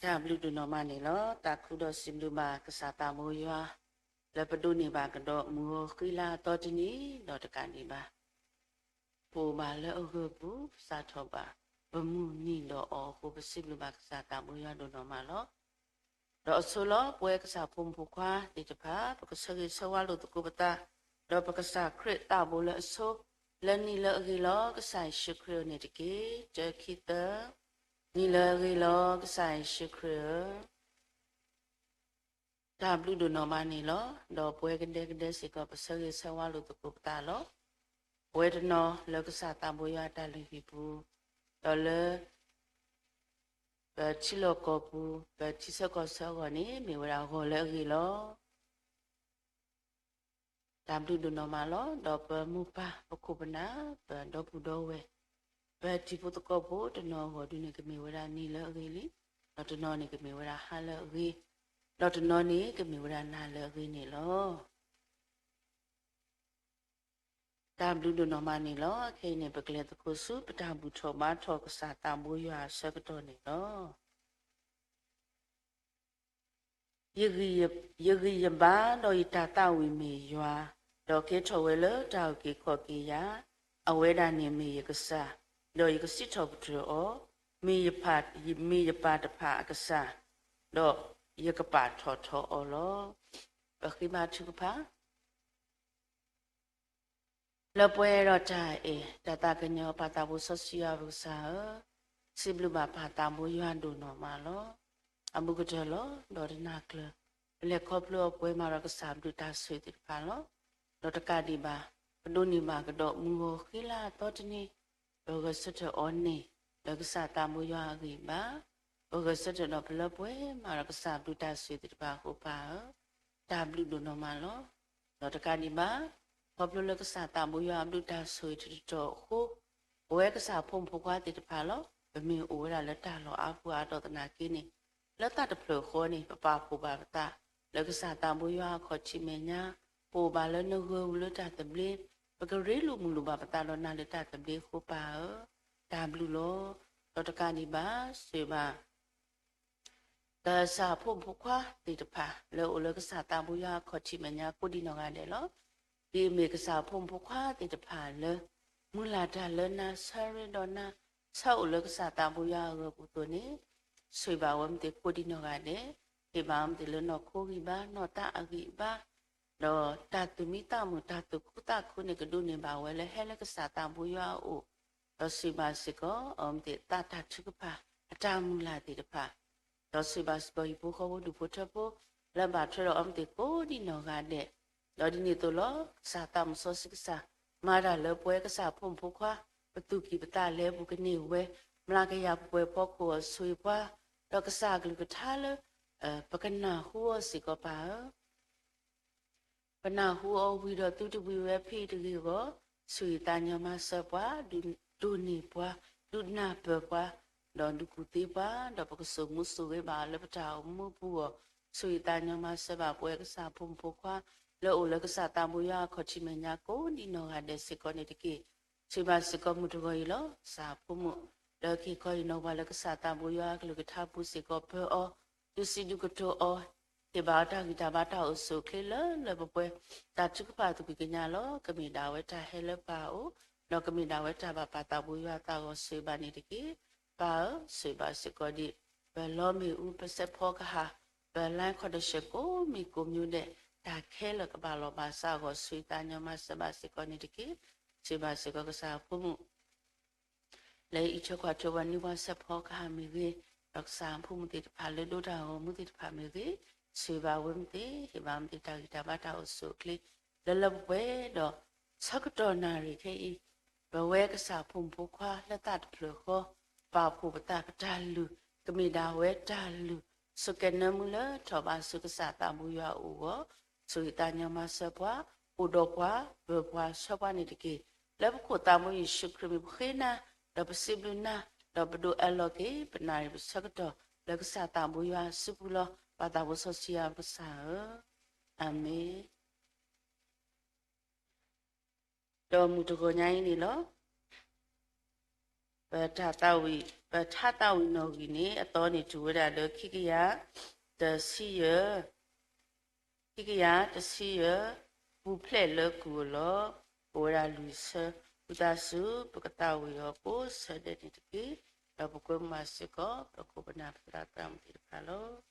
တၢ်ဘျုးဒိၣ်နီၢ်မးန့ၣ်လီၤ. သးခုဒီးစံးဘျုးဘၣ်ကစၢ်သးဘိယွၤ လၢပဒိးန့ၢ်ဘၣ်ကဒီးမုၢ်ဂီၤဃံလၤအသီတနံၤ ဒီးတကးဒံးဘၣ် ပအိၣ်ဘၣ်လၢအဂၢၢ်ပူၤ ပစးထီၣ်ဘၣ် ပမုၢ်နံၤဒီးအီၤအဃိ ပစံးဘျုးဘၣ်ကစၢ်သးဘိယွၤဒိၣ်နီၢ်မးလီၤ. ဒီးအဆိလီၤ ပဝဲကစၢ်ဖိမုၣ်ဖိခွါသ့ၣ်တဖၣ် ပကဆၢဂ့ၤဆၢဝါလိာ်သကိးပသး ဒီးပကစၢ်ခရံာ်သးဘိလၢအဆိ လၢနံၤလၢအဂ့ၤလီၤ ကစၢ်ယ့ၣ်ၡူးခရံာ်အအိၣ်န့ၣ်တက့ၢ်. တၢ ခံ သၢ, နံၤလၢအဂ့ၤလီၤ ကစၢ်ယ့ၣ်ၡူးခရံာ်ဧၢ. တၢ်ဘျုးဒိၣ်နီၢ်မးန့ၣ်လီၤ. ဒီးပဝဲကဒဲကဒဲစ့ၢ်ကီး ပဆၢဂ့ၤဆၢဝါလိာ်သကိးပသးလီၤ. ပဝဲတနီၤလၢကစၢ်သးဘိယွၤအတၢ်လုၢ်ဟံၣ်ပူၤ, ဒီးလၢ ပထံလီၢ်ကီၢ်ပူၤ ပထံဆၢကီၢ်ဆၢအဂီၢ်န့ၣ် မ့ၢ်ဝဲဒၣ်ဂီၤလၢအဂ့ၤလီၤ. တၢ်ဘျုးဒိၣ်နီၢ်မးလီၤ. ဒီးပမိၢ်ပၢ်ပခိၣ်ပနၢ် ပဒီပုၢ်ဒီဝဲၢ် ပတံၤဖိသကိးဖိတနီၤအဂီၢ်ဒုန့ၣ် ကမ့ၢ်ဝဲဒၣ်နံၤလၢအဂ့ၤလံ, ဒီးတနီၤန့ၣ်ကမ့ၢ်ဝဲဒၣ်ဟါလၢအဂ့ၤ, ဒီးတနီၤန့ၣ်ကမ့ၢ်ဝဲဒၣ်နၤလၢအဂ့ၤန့ၣ်လီၤ. တၢ်ဘျုးဒိၣ်နီၢ်မးန့ၣ်လီၤ. ခဲအံၤန့ၣ် ပကလဲၤသကိးဆူ ပတၢ်ဘူၣ်ထီၣ်ဘါထီၣ်ကစၢ်သးဘိယွၤအဆၢကတီၢ်န့ၣ်လီၤ. ယဂံၢ်ယဘါ ဒီးယတၢ်သးဝံၣ်မ့ၢ်ယွၤ, ဒီးကဲထီၣ်ဝဲလၢတၢ်အုၣ်က့ၤခီၣ်က့ၤယၤ, အဝဲဒၣ်န့ၣ်မ့ၢ်ယကစၢ်, ဒီးယကစံးထီၣ်ပတြၢၤအီၤ, မ့ၢ်ယပၢ်, မ့ၢ်ယပၢ်တဖၣ်အကစၢ်, ဒီးယကပာ်ထီၣ်ထီအီၤလီၤ. ပဃ့ဘါထုကဖၣ် လၢပှဲၤဒီးတၢ်အဲၣ် တၢ်သးကညီၤ ပၢ်သးဘိစီဆှံယွၤပကစၢ်ဧၢ, စံးဘျုးဘၣ်ပၢ်သးဘိယွၤဒိၣ်နီၢ်မးလီၤ. အဘူးကတၢၢ်လီၤ. ဒီးတနၤကျၢၤ ပလဲၤခီဖျိအပှဲၤမးဒီးကစၢ်ဘျုးတၢ်ဆိၣ်ဂ့ၤသ့ၣ်တဖၣ်လီၤ. ဒီးတကးဒံးဘၣ် ပဒိးန့ၢ်ဘၣ်ကဒီးမုၢ်ဂီၤဃံလၤအသီတနံၤ ပဂဲၤဆၢထၢၣ်အီၤန့ၣ် လၢကစၢ်သးဘိယွၤအဂံၢ်အဘါ, ပဂဲၤဆၢထၢၣ်ဒီးပလၢပှဲၤမးဒီးကစၢ်ဘျုးတၢ်ဆိၣ်ဂ့ၤသ့ၣ်တဖၣ်အဃိပၢ်ဧၢ, တၢ်ဘျုးဒိၣ်နီၢ်မးလီၤ. ဒီးတကးဒံးဘၣ် ခီဖျိလၢကစၢ်သးဘိယွၤအဘျုးတၢ်ဆိၣ်ဂ့ၤတတီၤအဃိ ပဝဲကစၢ်ဖိမုၣ်ဖိခွါသ့ၣ်တဖၣ်လီၤ. ပမ့ၢ်အိၣ်ဝဲဒၣ်လၢတၢ်လီၢ်အါပူၤအါဒီးသနာ်က့န့ၣ် လၢသးတဖျၢၣ်ဃီန့ၣ် ပပာ်ဖှိၣ်ဘၣ်ပသး လၢကစၢ်သးဘိယွၤအခီၣ်ထံးမဲာ်ညါ, ပအိၣ်ဘၣ်လၢနဂၢၢ်ပူၤလၢတၢ်သဘျ့, ပကရ့လိာ်မုာ်လိာ်ဘၣ်ပသးဒီးနၤလၢတၢ်သဘျ့အဃိပၢ်ဧၢ, တၢ်ဘျုးလီၤ. ဒီးတကးဒံးဘၣ် ဆိၣ်ဂ့ၤဘၣ် ကစၢ်ဖိမုၣ်ဖိခွါသ့ၣ်တဖၣ် လၢအအိၣ်လၢကစၢ်သးဘိယွၤအခီၣ်ထံးမဲာ်ညါကိးဒံနီၢ်ဂၤဒဲးလီၤ. ဒ်အမ့ၢ်ကစၢ်ဖိမုၣ်ဖိခွါသ့ၣ်တဖၣ်လၢ မုၢ်လၢ်တၢ်လၢနၤ ဆၢရ့ဒီးနၤ ဆၢအိၣ်လၢကစၢ်သးဘိယွၤအဂၢၢ်ပူၤအသိးန့ၣ် ဆိၣ်ဂ့ၤဘၣ်ဝဲမ့ၢ်သ့ၣ်ကိးဒံနီၢ်ဂၤဒဲး, ဟ့ၣ်ဘၣ်ဝဲမ့ၢ်သ့ၣ်လၢနီၢ်ခိဂံၢ်ဘါ နီၢ်သးအဂံၢ်အဘါ ဒီးတၢ်သူၣ်မံသးမုာ် တၢ်သူၣ်ခုသးခုန့ၣ် ကဒိးန့ၢ်ဘၣ်ဝဲလၢဟဲလၢကစၢ်သးဘိယွၤအအိၣ်, ဒီးဆိၣ်ဂ့ၤဘၣ်စ့ၢ်ကီး အဝဲမ့ၢ်သ့ၣ်သးတၢ်ထုကဖၣ် အတၢ်မုၢ်လၢ်သ့ၣ်တဖၣ်, ဒီးဆိၣ်ဂ့ၤဘၣ်စ့ၢ်ကီးဟံၣ်ဖိဃီဖိဒူၣ်ဖိထၢဖိ လၢဘၣ်ထွဲဒီးအဝဲမ့ၢ်သ့ၣ်ကိးဒံနီၢ်ဂၤဒဲး, ဒီးဒ်န့ၣ်အသိးလီၤ ကစၢ်သးမုၣ်စီဆှံကစၢ် မၤတၢ်လၢပဝဲကစၢ်ဖိမုၣ်ဖိခွါ ပသူၣ်ကံၢ်ပသးလဲပူၤကန့ၢ်ဝဲ မျးကယၤပှဲၤဖီခိၣ်အီၤဆိၣ်ဂ့ၤပှၤ, ဒီးကစၢ်အကလုၢ်ကထါလၢ ပကနၢ်ဟူအီၤစ့ၢ်ကီးပၢ်ဧၢ ပနၢ်ဟူအီၤဝံၤဒီးသုတဝံၤဝဲဖဲအံၤတဂ့ၤအဂီၢ်, ဆိၣ်ဂ့ၤသးညီမၤစၢၤပှၤ, ဒုးဒိးန့ၢ်ပှၤ, ဒုးနၢ်ပၢၢ်ပှၤ, ဒီးဒုးကူၣ်သ့ပှၤ, ဒီးပကစိာ်မူစိာ်ဂဲၤဘၣ်လၢပတၢ်အိၣ်မူပူၤအဂီၢ်, ဆိၣ်ဂ့ၤသးညီမၤစၢၤဘၣ်ပဝဲကစၢ်ဖိမုၣ်ဖိခွါ လၢအိၣ်လၢကစၢ်သးဘိယွၤအခီၣ်ထံးမဲာ်ညါကိးဒံနီၢ်ဂၤဒဲးစ့ၢ်ကီးန့ၣ်တက့ၢ်. ဆိၣ်ဂ့ၤဘၣ်စ့ၢ်ကီးမုၣ်တဂီၤအံၤလီၤ. ကစၢ်ဖိမုၣ် လၢက့ၤခီအံၤနီၤပှၤလၢကစၢ်သးဘိယွၤအကလုၢ်ကထါပူၤစ့ၢ်ကီးပၢၤအီၤ, ဒုးစံးဒုးကတိၤအီၤ, ဟ့ၣ်ဘၣ်အီၤတၢ်ဂံၢ်တၢ်ဘါတၢ်အိၣ်ဆူၣ်အိၣ်ချ့လၢလၢပှဲၤပှဲၤ, တၢ်ထုကဖၣ်သူၣ်ကံၢ်ကညးလီၤ. ကမ့ၢ်ဒၣ်ဝဲတၢ်ဟဲလၢပၢ်အအိၣ်, ဒီးကမ့ၢ်ဒၣ်ဝဲတၢ်ဘၣ်ပၢ်သးဘိယွၤအသးအဂီၢ် ဆိၣ်ဂ့ၤဘၣ်န့ၣ်တက့ၢ်. ပၢ်ဧၢ, ဆိၣ်ဂ့ၤဘၣ်စ့ၢ်ကီးဒံး ပလီမ့ၣ်အူ ပစဲးဖီကဟၣ်, ပ line connection ကိးမံၤကိးမံၤဒဲး, တၢ်ခဲလၢာ်ကဘၣ်လီၤဘၣ်စးအဂီၢ် ဆိၣ်ဂ့ၤသးညီမၤစၢၤဘၣ်စ့ၢ်ကီးန့ၣ်တက့ၢ်. ဆိၣ်ဂ့ၤဘၣ်စ့ၢ်ကီးကစၢ်ဖိမုၣ် လၢအံးထွဲကွၢ်ထွဲပှၤနွံပှၤစဲးဖီကဟၣ်မ့ၢ်ဂ့ၤ, ဒီးကစၢ်ဖိမုၣ်သ့ၣ်တဖၣ်လၢဒိတၢ်ဂီၤမူသ့ၣ်တဖၣ်မ့ၢ်ဂ့ၤ, ဆိၣ်ဂ့ၤဘၣ်ဝဲမ့ၢ်သ့ၣ်, ဟ့ၣ်ဘၣ်မ့ၢ်သ့ၣ်တၢ်ဂံၢ်တၢ်ဘါတၢ်အိၣ်ဆူၣ်အိၣ်ချ့ လၢလၢပှဲၤပှဲၤဒီး ဆၢကတီၢ်နၣ်ရံၣ်ခဲအံၤ, ပဝဲကစၢ်ဖိမုၣ်ဖိခွါလၢသးတဖျၢၣ်ဃီ, ပာ်ဖှိၣ်ပသးပတၢ်လုၢ်, ကမ့ၢ်ဒၣ်ဝဲတၢ်လုၢ်, ဆိၣ်ကဲၤနၢမူလၢထီၣ်ဘးဆူကစၢ်သးဘိယွၤအအိၣ်အဂီၢ်, ဆိၣ်ဂ့ၤသးညီမၤစၢၤပှၤ, အိၣ်ဒီးပှၤ, ပၢၤပှၤဆှၢပှၤန့ၣ်တက့ၢ်. လၢပခိၣ်သးဘိယ့ၣ်ၡူးခရံာ်မံၤပဃ့နၤ, ဒီးပစံးဘျုးနၤ, ဒီးပဒိးအၢၣ်လီၤက့ၤ ပနၣ်ရံၣ်ပဆၢကတီၢ် လၢကစၢ်သးဘိယွၤစုပူၤလီၤ. ပၢ်သးဘိစီဆှံယွၤပကစၢ်ဧၢ, အၤမ့ၣ်. ဒီးမုၢ်တဂီၤညါအံၤန့ၣ်လီၤ. ပတၢ်သးဝံၣ် ပထါသးဝံၣ်နီၣ်ဂံၢ်န့ၣ် အသီန့ၣ်တုၤဝဲဒၣ်လၢခံကယၤတဆံယဲၢ်, ခံကယၤတဆံယဲၢ်, ပူၤဖျဲးလၢကုၢ်အလီၢ်, အိၣ်ဝဲဒၣ်လွံၢ်ဆၢ, ဝံသးစူၤ ပကသးဝံၣ်အီၤကိးဆၢဒဲးန့ၣ်တက့ၢ်. ဒီးပကွဲမုာ်စ့ၢ်ကီး ပဒိကနၣ်ပသရၣ်သရၣ်မုၣ်သ့ၣ်တဖၣ်လီၤ.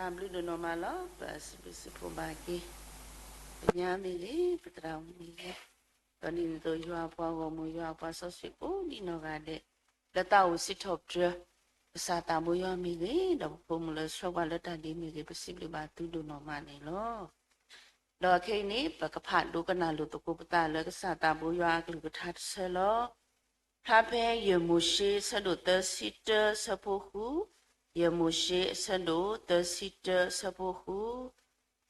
အဘျုးဒိၣ်နီၢ်မးလီၤ. ပစံးဘျုးစံးဖှိၣ်ဘၣ်က့ၤ ပညါမ့ၢ်ဂ့ၤ, ပသရၣ်မုၣ်မ့ၢ်ဂ့ၤ, ဒီးဒ်န့ၣ်အသိး ယွၤအပှၤဂီၢ်မုၢ် ယွၤအပှၤစီဆှံကိးဒံနီၢ်ဂၤဒဲး လၢတၢ်အိၣ်စံးထီၣ်ပတြၢၤ ကစၢ်သးဘိယွၤမ့ၢ်ဂ့ၤ, ဒီးပဖိမုၣ်လၢဆှၢပှၤလၢတၢ်ဒ်မ့ၢ်ဂ့ၤ, ပစံးဘျုးဘၣ်သုဒိၣ်နီၢ်မးန့ၣ်လီၤ. ဒီးခဲအံၤန့ၣ် ပကဖးဒိကနၣ်လိာ်သကိးပသးလၢကစၢ်သးဘိယွၤအကလုၢ်ကထါတဆၢလီၤ. ဖျါဖဲယဲၢ်မိၤၡ့အဆၢဒိၣ်သၢဆံတၢအဆၢဖိဃု, ယဲၢ်မိၤၡ့အဆၢဒိၣ်သၢဆံတၢအဆၢဖိဃု,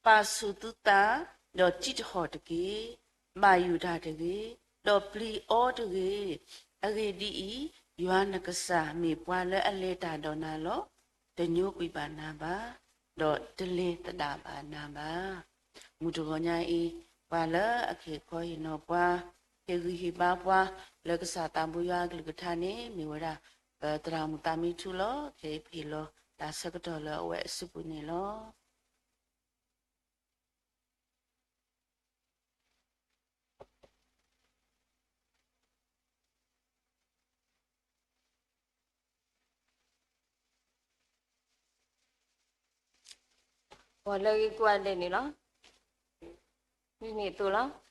ပာ်ဆူၣ်သုသး, ဒီးတံးတဟီၣ်တက့ၢ်. ဘၣ်ယိၣ်တၢ်တဂ့ၤ, ဒီးပျံၤအီၤတဂ့ၤ. အဂ့ၢ်ဒ်အံၤ, ယွၤနကစၢ်မ့ၢ်ပှၤလၢအလဲၤတၢ်ဒီးနၤလီၤ. တညိကွံာ်ဘၣ်နၤဘၣ်, ဒီးတလဲၤသဒၣ်ဘၣ်နၤဘၣ်. မုၢ်တဂီၤညါအံၤ, ပှၤလၢအကဟ့ၣ်ခီဟ့ၣ်နီၤပှၤ, ဟ့ၣ်ဂံၢ်ဟ့ၣ်ဘါပှၤ လၢကစၢ်သးဘိယွၤအကလုၢ်ကထါန့ၣ် မ့ၢ်ဝဲဒၣ် ပသရၣ်မုၣ်သးမံထူလီၤ. ခဲအံၤပဟ့ၣ်လီၤတၢ်ဆၢကတီၢ်လၢအဝဲအစုပူၤန့ၣ်လီၤ. ဂီၤလၢအဂ့ၤကိးဂၤဒဲးန့ၣ်လီၤ. ဒ်န့ၣ်အသိးလီၤ.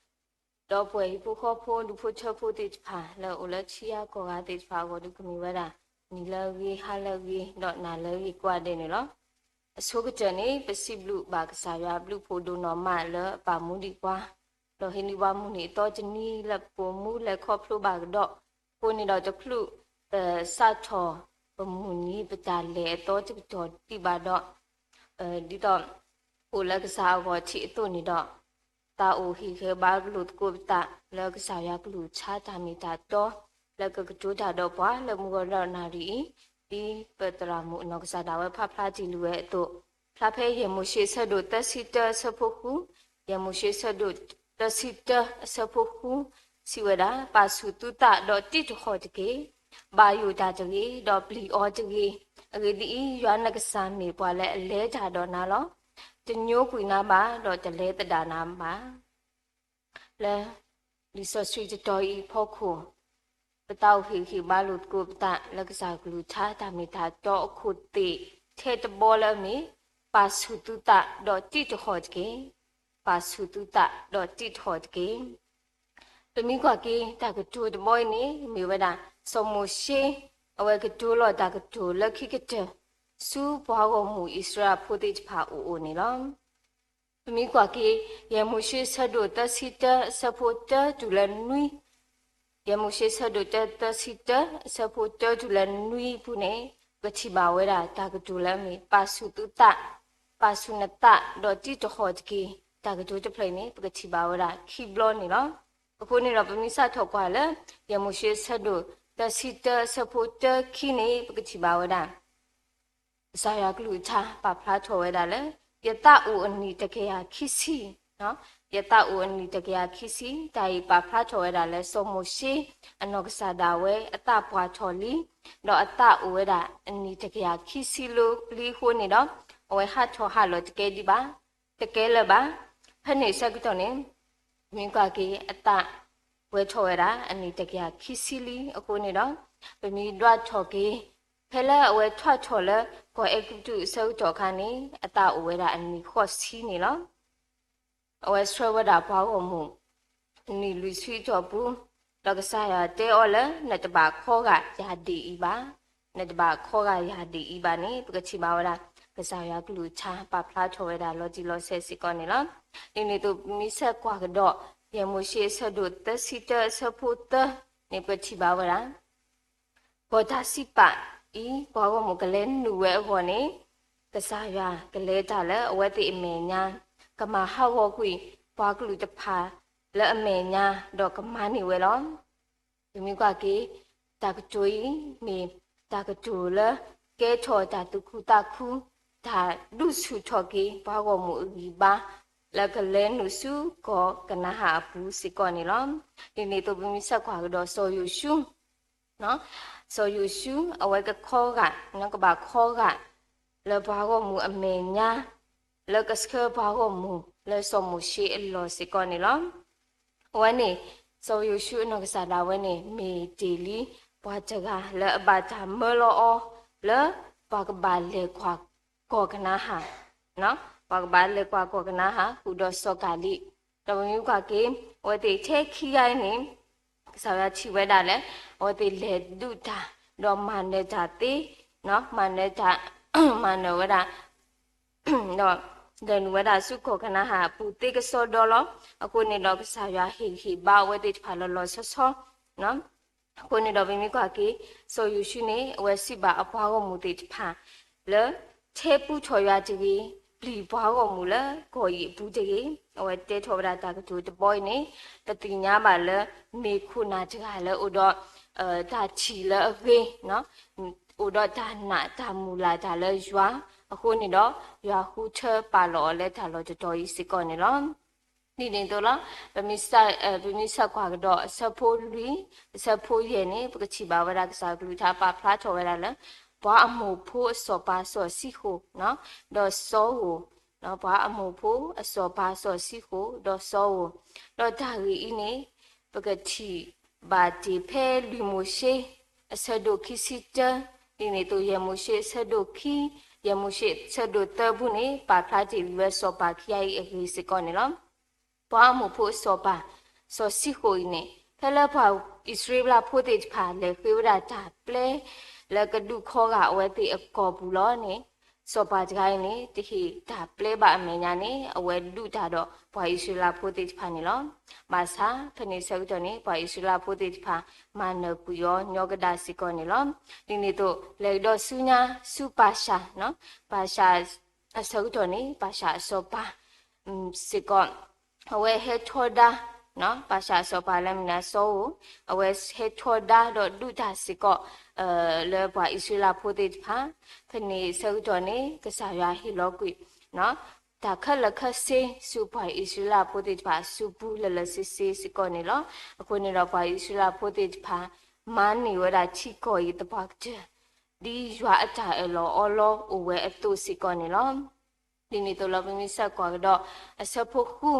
ဒီပုၢ်ဝဲၢ်ဟံၣ်ဖိဃီဖိ ဒူဖိထၢဖိသ့ၣ်တဖၣ် လၢအအိၣ်လၢထံဂၤကီၢ်ဂၤသ့ၣ်တဖၣ်အဂီၢ်ဒီး ကမ့ၢ်ဝဲဒၣ် နံၤလၢအဂ့ၤ ဟါလၢအဂ့ၤ ဒီးနၤလၢအဂ့ၤကိးဂၤဒဲးန့ၣ်လီၤ. အဆိကတၢၢ်န့ၣ် ပစံးဘျုးဘၣ်ကစၢ်ယွၤအဘျုးဖှိၣ်ဒိၣ်နီၢ်မးလၢအပာ်မူဒံးပှၤ ဒီးဟ့ၣ်န့ၢ်ပှၤမုၢ်နံၤအသီတနံၤလၢပကအိၣ်မူလဲၤခီဖျိဘၣ်ကဒီး, အဃိန့ၣ်ဒီးတချုး ပစးထီၣ်ပမုၢ်နံၤပတၢ်လဲၤအသီတကတီၢ်ဒံးဘၣ်ဒီး, ဒ်သိး အိၣ်လၢကစၢ်အဂီၢ်ထံးအသိးန့ၣ်ဒီး, သးအိၣ်ဟ့ၣ်ဂံၢ်ဟ့ၣ်ဘါလိာ်သကိးပသး လၢကစၢ်ယွၤကလုၢ်ကထါတၢ်မ့ၢ်တၢ်တီ လၢကကတိၤတၢ်ဒီးပှၤလၢမုၢ်ဂီၤဒီးနၣ်ရံၣ်အံၤ, ဒ်ပသရၣ်မုၣ်အနီၢ်ကစၢ်ဒၣ်ဝဲဖးဖျါတ့ၢ်လံဝဲအသိး, ဖျါဖဲယဲၢ်မိၤၡ့အဆၢဒိၣ်သၢဆံတၢအဆၢဖိဃု, ယဲၢ်မိၤၡ့အဆၢဒိၣ်သၢဆံတၢအဆၢဖိဃု, စံးဝဲဒၣ်, ပာ်ဆူၣ်သုသးဒီးတံးတဟီၣ်တက့ၢ်. ဘၣ်ယိၣ်တၢ်တဂ့ၤ, ဒီးပျံၤအီၤတဂ့ၤ. အဂ့ၢ်ဒ်အံၤ, ယွၤနကစၢ်မ့ၢ်ပှၤလၢအလဲၤတၢ်ဒီးနၤလီၤ. တညိကွံာ်နၤဘၣ်, ဒီးတလဲၤသဒၣ်နၤဘၣ်. လၢလံာ်စီဆှံတတီၤအံၤအဖီခိၣ်, ပသးအိၣ်ဟ့ၣ်ဂံၢ်ဟ့ၣ်ဘါလိာ်သကိးပသး လၢကစၢ်ကလုၢ်ကထါတၢ်မ့ၢ်တၢ်တီအခိၣ်သ့ၣ်ထဲတဘီလၢအမ့ၢ်, ပာ်ဆူၣ်သုသးဒီးတံးတဟီၣ်တက့ၢ်. ပာ်ဆူၣ်သုသးဒီးတံးတဟီၣ်တက့ၢ်. ပမ့ၢ်ကွၢ်က့ၤတၢ်ကတိၤတဘီအံၤန့ၣ် မ့ၢ်ဝဲဒၣ် စီၤမိၤၡ့ အဝဲကတိၤလီၤတၢ်ကတိၤလၢခံကတၢၢ် ဆူပှၤဂီၢ်မုၢ်အံၣ်စရ့လးဖိသ့ၣ်တဖၣ်အအိၣ်န့ၣ်လီၤ. ပမ့ၢ်ကွၢ်က့ၤ ယဲၢ်မိၤၡ့ဆၢဒိၣ်သၢဆံတၢ အဆၢဖိတၢတုၤလၢနွံ, ယဲၢ်မိၤၡ့ဆၢဒိၣ်တၢ သၢဆံတၢ အဆၢဖိတၢတုၤလၢနွံအပူၤန့ၣ်, ပကထံၣ်ဘၣ်ဝဲဒၣ်တၢ်ကတိၤလၢအမ့ၢ် ပာ်ဆူၣ်သုသး, ပာ်ဆူၣ်နသး ဒီးတံးတဟီၣ်တက့ၢ်. တၢ်ကတိၤတဖျၢၣ်အံၤန့ၣ် ပကထံၣ်ဘၣ်ဝဲဒၣ်ခံဘျီန့ၣ်လီၤ. အဃိန့ၣ်ဒီး ပမ့ၢ်စးထီၣ်ကွၢ်လၢ ယဲၢ်မိၤၡ့ဆၢဒိၣ်သၢဆံတၢ အဆၢဖိတၢခံန့ၣ် ပကထံၣ်ဘၣ်ဝဲဒၣ် ကစၢ်ယွၤကလုၢ်ကထါပာ်ဖျါထီၣ်ဝဲဒၣ်လၢ ယသးအိၣ်အနံၣ်တကယၤခံဆံ, ယသးအိၣ်အနံၣ်တကယၤခံဆံ, တၢ်အံၤပာ်ဖျါထီၣ်ဝဲဒၣ်လၢစီၤမိၤၡ့ အနီၢ်ကစၢ်ဒၣ်ဝဲအသးပှၢ်ထီၣ်လံ, ဒီးအသးအိၣ်ဝဲဒၣ်အနံၣ်တကယၤခံဆံလၢပျံၤအဃိန့ၣ်ဒီး အဝဲဟးထီၣ်ဟးလီၤတကဲဒံးဘၣ်, တကဲလၢၤဘၣ်. ဖဲန့ၣ်အဆၢကတီၢ်န့ၣ် ပမ့ၢ်ကွၢ်က့ၤအသးပှဲၤထီၣ်ဝဲဒၣ်အနံၣ်တကယၤခံဆံလံအဃိန့ၣ်ဒီး ပမ့ၢ်ဒွးထီၣ်က့ၤ ဖဲလၢအဝဲထွဲထီၣ်လၢကီၢ်အဲၤကူပတူးအဆၢကတီၢ်အခါန့ၣ် အသးအိၣ်ဝဲဒၣ်အနံၣ်ဃိးဆံန့ၣ်လီၤ. အဝဲဆှၢဝဲဒၣ်ပှၤဂီၢ်မုၢ် နံၣ်လွံၢ်ဆံတီၢ်ပူၤ, ဒီးကစၢ်ယွၤတဲအီၤလၢ နတဘၣ်ခီဂာ်ယၤဒ်အံၤဘၣ်, နတဘၣ်ခီဂာ်ယၤဒ်အံၤဘၣ်န့ၣ် ပကထံၣ်ဘၣ်ဝဲဒၣ် ကစၢ်ယွၤကလုၢ်ကထါပာ်ဖျါထီၣ်ဝဲဒၣ်လီၤတံၢ်လီၤဆဲးစ့ၢ်ကီးန့ၣ်လီၤ. ဒ်န့ၣ်အသိး ပမ့ၢ်ဆဲးကွၢ်ကဒီး ယဲၢ်မိၤၡ့အဆၢဒိၣ်သၢဆံတၢအဆၢဖိသၢန့ၣ် ပကထံၣ်ဘၣ်ဝဲဒၣ် ကီၢ်တၢ်စံးပာ်အံၤ ပှၤဂီၢ်မုၢ်ကလဲၤနုာ်ဝဲအဂီၢ်န့ၣ် ကစၢ်ယွၤကလဲၤတၢ်လၢအဝဲသ့ၣ်အမဲာ်ညါ, ကမၤဟးဂီၤကွံာ်ပှၤကလုာ်တဖၣ်လၢအမဲာ်ညါဒီးကမၤန့ၢ်ဝဲလီၤ. ပမ့ၢ်ကွၢ်က့ၤ တၢ်ကတိၤအံၤ မ့ၢ်တၢ်ကတိၤလၢကဲထီၣ်တၢ်သူၣ်ခုသးခု, တၢ်ဒုးဆူၣ်ထီၣ်က့ၤပှၤဂီၢ်မုၢ်အဂံၢ်ဘါ လၢကလဲၤနုာ်ဆူကီၢ်ကနၤဧၣ်အပူၤစ့ၢ်ကီးန့ၣ်လီၤ. ဒ်န့ၣ်အသိး ပမ့ၢ်ဆဲးကွၢ်ကဒီးစီၤယိၤၡူ စီၤယိၤၡူ အဝဲကခီဂာ် ကဘၣ်ခီဂာ် လၢပှၤဂီၢ်မုၢ်အမဲာ်ညါ လၢကဆှၢပှၤဂီၢ်မုၢ်လၢစီၤမိၤၡ့အလီၢ်စ့ၢ်ကီးန့ၣ်လီၤ. အဝဲန့ၣ် စီၤယိၤၡူအနီၢ်ကစၢ်ဒၣ်ဝဲန့ၣ် မ့ၢ်တ့ၢ်လံပှၤတဂၤလၢအဘၣ်တၢ်မၢလီၤအီၤ လၢပှၤကဘၣ်လဲၤကွၢ်ကီၢ်ကနၤဧၣ် ပှၤကဘၣ်လဲၤကွၢ်ကီၢ်ကနၤအၣ် ဃုာ်ဒီးစီၤကၤလံး, ဒီးပမ့ၢ်ကွၢ်က့ၤ အဝဲသ့ၣ်ထဲခံဂၤအံၤန့ၣ် ကစၢ်ယွၤထံၣ်ဝဲဒၣ်လၢ အဝဲသ့ၣ်လဲၤဒုးတၢ် ဒီးမၤနၢၤတၢ်သ့, မၤနၢၤတၢ်, မၤနၢၤဝဲဒၣ် ဒီးလဲၤနုာ်ဝဲဒၣ်ဆူကီၢ်ကနၤအၣ်အပူၤသ့ကစီဒီလီၤ. အဃိန့ၣ်ဒီး ကစၢ်ယွၤဟ့ၣ်ဂံၢ်ဟ့ၣ်ဘါအဝဲသ့ၣ်တဖၣ်လီၤလီၤဆီဆီ အဃိန့ၣ်ဒီး ပမ့ၢ်ကွၢ်က့ၤ စီၤယိၤၡူန့ၣ် အဝဲစံးဘၣ်အပှၤဂီၢ်မုၢ်သ့ၣ်တဖၣ် လၢ ထဲပူထီၣ်ယွၤတဂ့ၤ, ပျံၤပှၤဂီၢ်မုၢ်လၢကီၢ်အံၤအပူၤတဂ့ၤ. အဝဲတဲထီၣ်ဝဲဒၣ်တၢ်ကတိၤတဘီအံၤန့ၣ် ပသ့ၣ်ညါဘၣ်လၢ မ့ၢ်ခိၣ်နၢ်တဂၤလၢအိၣ်ဒီး တၢ်ထံၣ်လၢအဂ့ၤ, အိၣ်ဒီးတၢ်နာ်တၢ်မုၢ်လၢ်တၢ်လၢယွၤ, အဃိန့ၣ်ဒီး ယွၤဃုထၢပာ်လီၤအီၤလၢတၢ်လီၢ်တတီၤအံၤစ့ၢ်ကီးန့ၣ်လီၤ. ဒ်န့ၣ်အသိးလီၤ, ပမ့ၢ်ဆၢကွၢ်ကဒီးအဆၢဖိလွံၢ်, အဆၢဖိယဲၢ်န့ၣ် ပကထံၣ်ဘၣ်ဝဲဒၣ်ကစၢ်အကလုၢ်ကထါပာ်ဖျါထီၣ်ဝဲဒၣ်လၢ ပှၤအမိၢ်ဖိအစီၤပၤစီၤၡံဃိၣ်, ဒီးစီၤဧိၤ, ပှၤအမိၢ်ဖိအစီၤပၤစီၤၡံဃိၣ် ဒီးစီၤဧိၤ, ဒီးတၢ်ဂ့ၢ်အံၤန့ၣ် ပကထံၣ်ဘၣ်တ့ၢ်ဖဲလွံၢ်မိၤၡ့ အဆၢဒိၣ်ခံဆံတၢ, ဒ်န့ၣ်အသိး ယဲၢ်မိၤၡ့အဆၢဒိၣ်ခံ, ယဲၢ်မိၤၡ့အဆၢဒိၣ်သၢပူၤန့ၣ် ပာ်ဖျါတ့ၢ်လံဝဲစီၤပၤခံဂၤအံၤအဂ့ၢ်စ့ၢ်ကီးန့ၣ်လီၤ. ပှၤအမိၢ်ဖိအစီၤပၤ စီၤၡံဃိၣ်အံၤန့ၣ် ဖဲလၢပှၤအံၣ်စရ့လးဖိသ့ၣ်တဖၣ် လဲၤဃ့ဝဲဒၣ်တၢ်ပျဲ လၢကဒုးခီဂာ်အဝဲသ့ၣ်အကီၢ်ပူၤလီၤန့ၣ် စီၤပၤတဂၤအံၤန့ၣ် တဟ့ၣ်တၢ်ပျဲဘၣ်အမဲာ်ညါန့ၣ် အဝဲဒုးတၢ်ဒီးပှၤအံၣ်စရ့လးဖိသ့ၣ်တဖၣ်န့ၣ်လီၤ. ဘၣ်ဆၣ် ဖဲန့ၣ်အဆၢကတီၢ်န့ၣ် ပှၤအံၣ်စရ့လးဖိသ့ၣ်တဖၣ် မၤနၢၤကွံာ်အီၤညီကဒၣ်စ့ၢ်ကီးန့ၣ်လီၤ. ဒ်န့ၣ်အသိး လဲၤကဒီးဆူညါ ဆူပၤၡၣ်, ပၤၡၣ်အဆၢကတီၢ်န့ၣ် ပၤၡၣ်အစီၤပၤ စ့ၢ်ကီး အဝဲဟဲထီဒါ, ပၤၡၣ်အစီၤပၤလၢမနၤစီဧိၤ, အဝဲဟဲထီဒါဒီးဒုးတၢ်စ့ၢ်ကီး လၢပှၤအံၣ်စရ့လးဖိသ့ၣ်တဖၣ်, ဖဲန့ၣ်အဆၢကတီၢ်န့ၣ် ကစၢ်ယွၤဟ့ၣ်လီၤကွံာ် တၢ်ခဲလၢာ်ခဲဆ့ဆူပှၤအံၣ်စရ့လးဖိသ့ၣ်တဖၣ်အစုပူၤလၢာ်လၢာ်ဆ့ဆ့စ့ၢ်ကီးန့ၣ်လီၤ. အဃိန့ၣ်ဒီးပှၤအံၣ်စရ့လးဖိသ့ၣ်တဖၣ် မၤန့ၢ်ဝဲဒၣ်ထံကီၢ်အံၤသပှၢ်ကတၢၢ် ဒ်ယွၤအတၢ်အၢၣ်လီၤအီလီၤအိၣ်ဝဲအသိးစ့ၢ်ကီးန့ၣ်လီၤ. ဒ်န့ၣ်အသိးလီၤ ပမ့ၢ်ဆၢကွၢ်ကဒီး အဆၢဖိဃု,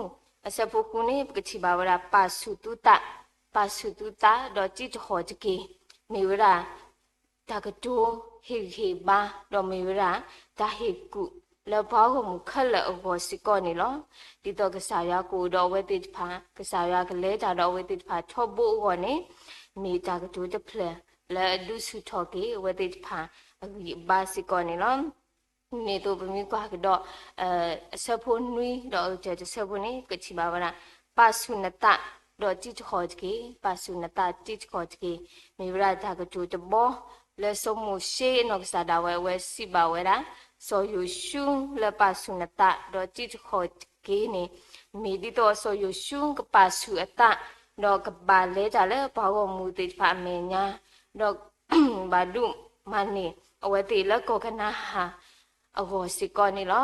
အဆၢဖိဃုန့ၣ် ပကထံၣ်ဘၣ်ဝဲဒၣ် ပာ်ဆူၣ်သုသး, ပာ်ဆူၣ်သုသး ဒီးတံးတဟီၣ်တက့ၢ်, မ့ၢ်ဝဲဒၣ် တၢ်ကတိၤဟ့ၣ်ဂံၢ်ဟ့ၣ်ဘါ, ဒီးမ့ၢ်ဝဲဒၣ် တၢ်ဟ့ၣ်ကူၣ်လၢပှၤဂီၢ်မုၢ်ခဲလၢာ်အဂီၢ်စ့ၢ်ကီးန့ၣ်လီၤ. ဒ်သိးကစၢ်ယွၤကအိၣ်ဒီးအဝဲသ့ၣ်တဖၣ်, ကစၢ်ယွၤကလဲၤတၢ်ဒီးအဝဲသ့ၣ်တဖၣ်ထီဘိအဂီၢ်န့ၣ်, မ့ၢ်တၢ်ကတိၤတဖျၢၣ်လၢအဒုးဆူၣ်ထီၣ်က့ၤအဝဲသ့ၣ်တဖၣ်အဂံၢ်အဘါစ့ၢ်ကီးန့ၣ်လီၤ. ဒ်န့ၣ်အသိးပမ့ၢ်ကွၢ်ကဒီး အဆၢဖိနွံဒီးအကတၢၢ်တဆၢဖိန့ၣ် ပကထံၣ်ဘၣ်ဝဲဒၣ် ပာ်ဆူၣ်နသး ဒီးတံးတဟီၣ်တက့ၢ်, ပာ်ဆူၣ်နသးတံးတဟီၣ်တက့ၢ်, မ့ၢ်ဝဲဒၣ်တၢ်ကတိၤတဘီ လၢစီၤမိၤၡ့အနီၢ်ကစၢ်ဒၣ်ဝဲ အဝဲစံးဘၣ်ဝဲဒၣ် စီၤယိၤၡူလၢပာ်ဆူၣ်နသး ဒီးတံးတဟီၣ်တက့ၢ်န့ၣ်, မ့ၢ်ဒ်သိးစီၤယိၤၡူကပာ်ဆူၣ်အသး, ဒီးကဘၣ်လဲၤတၢ်လၢပှၤဂီၢ်မုၢ်သ့ၣ်တဖၣ်အမဲာ်ညါ, ဒီး ဘၣ်ဒိၣ်မၤန့ၢ်အဝဲသ့ၣ်လၢကီၢ်ကနၤအၣ်အဂီၢ်စ့ၢ်ကီးန့ၣ်လီၤ.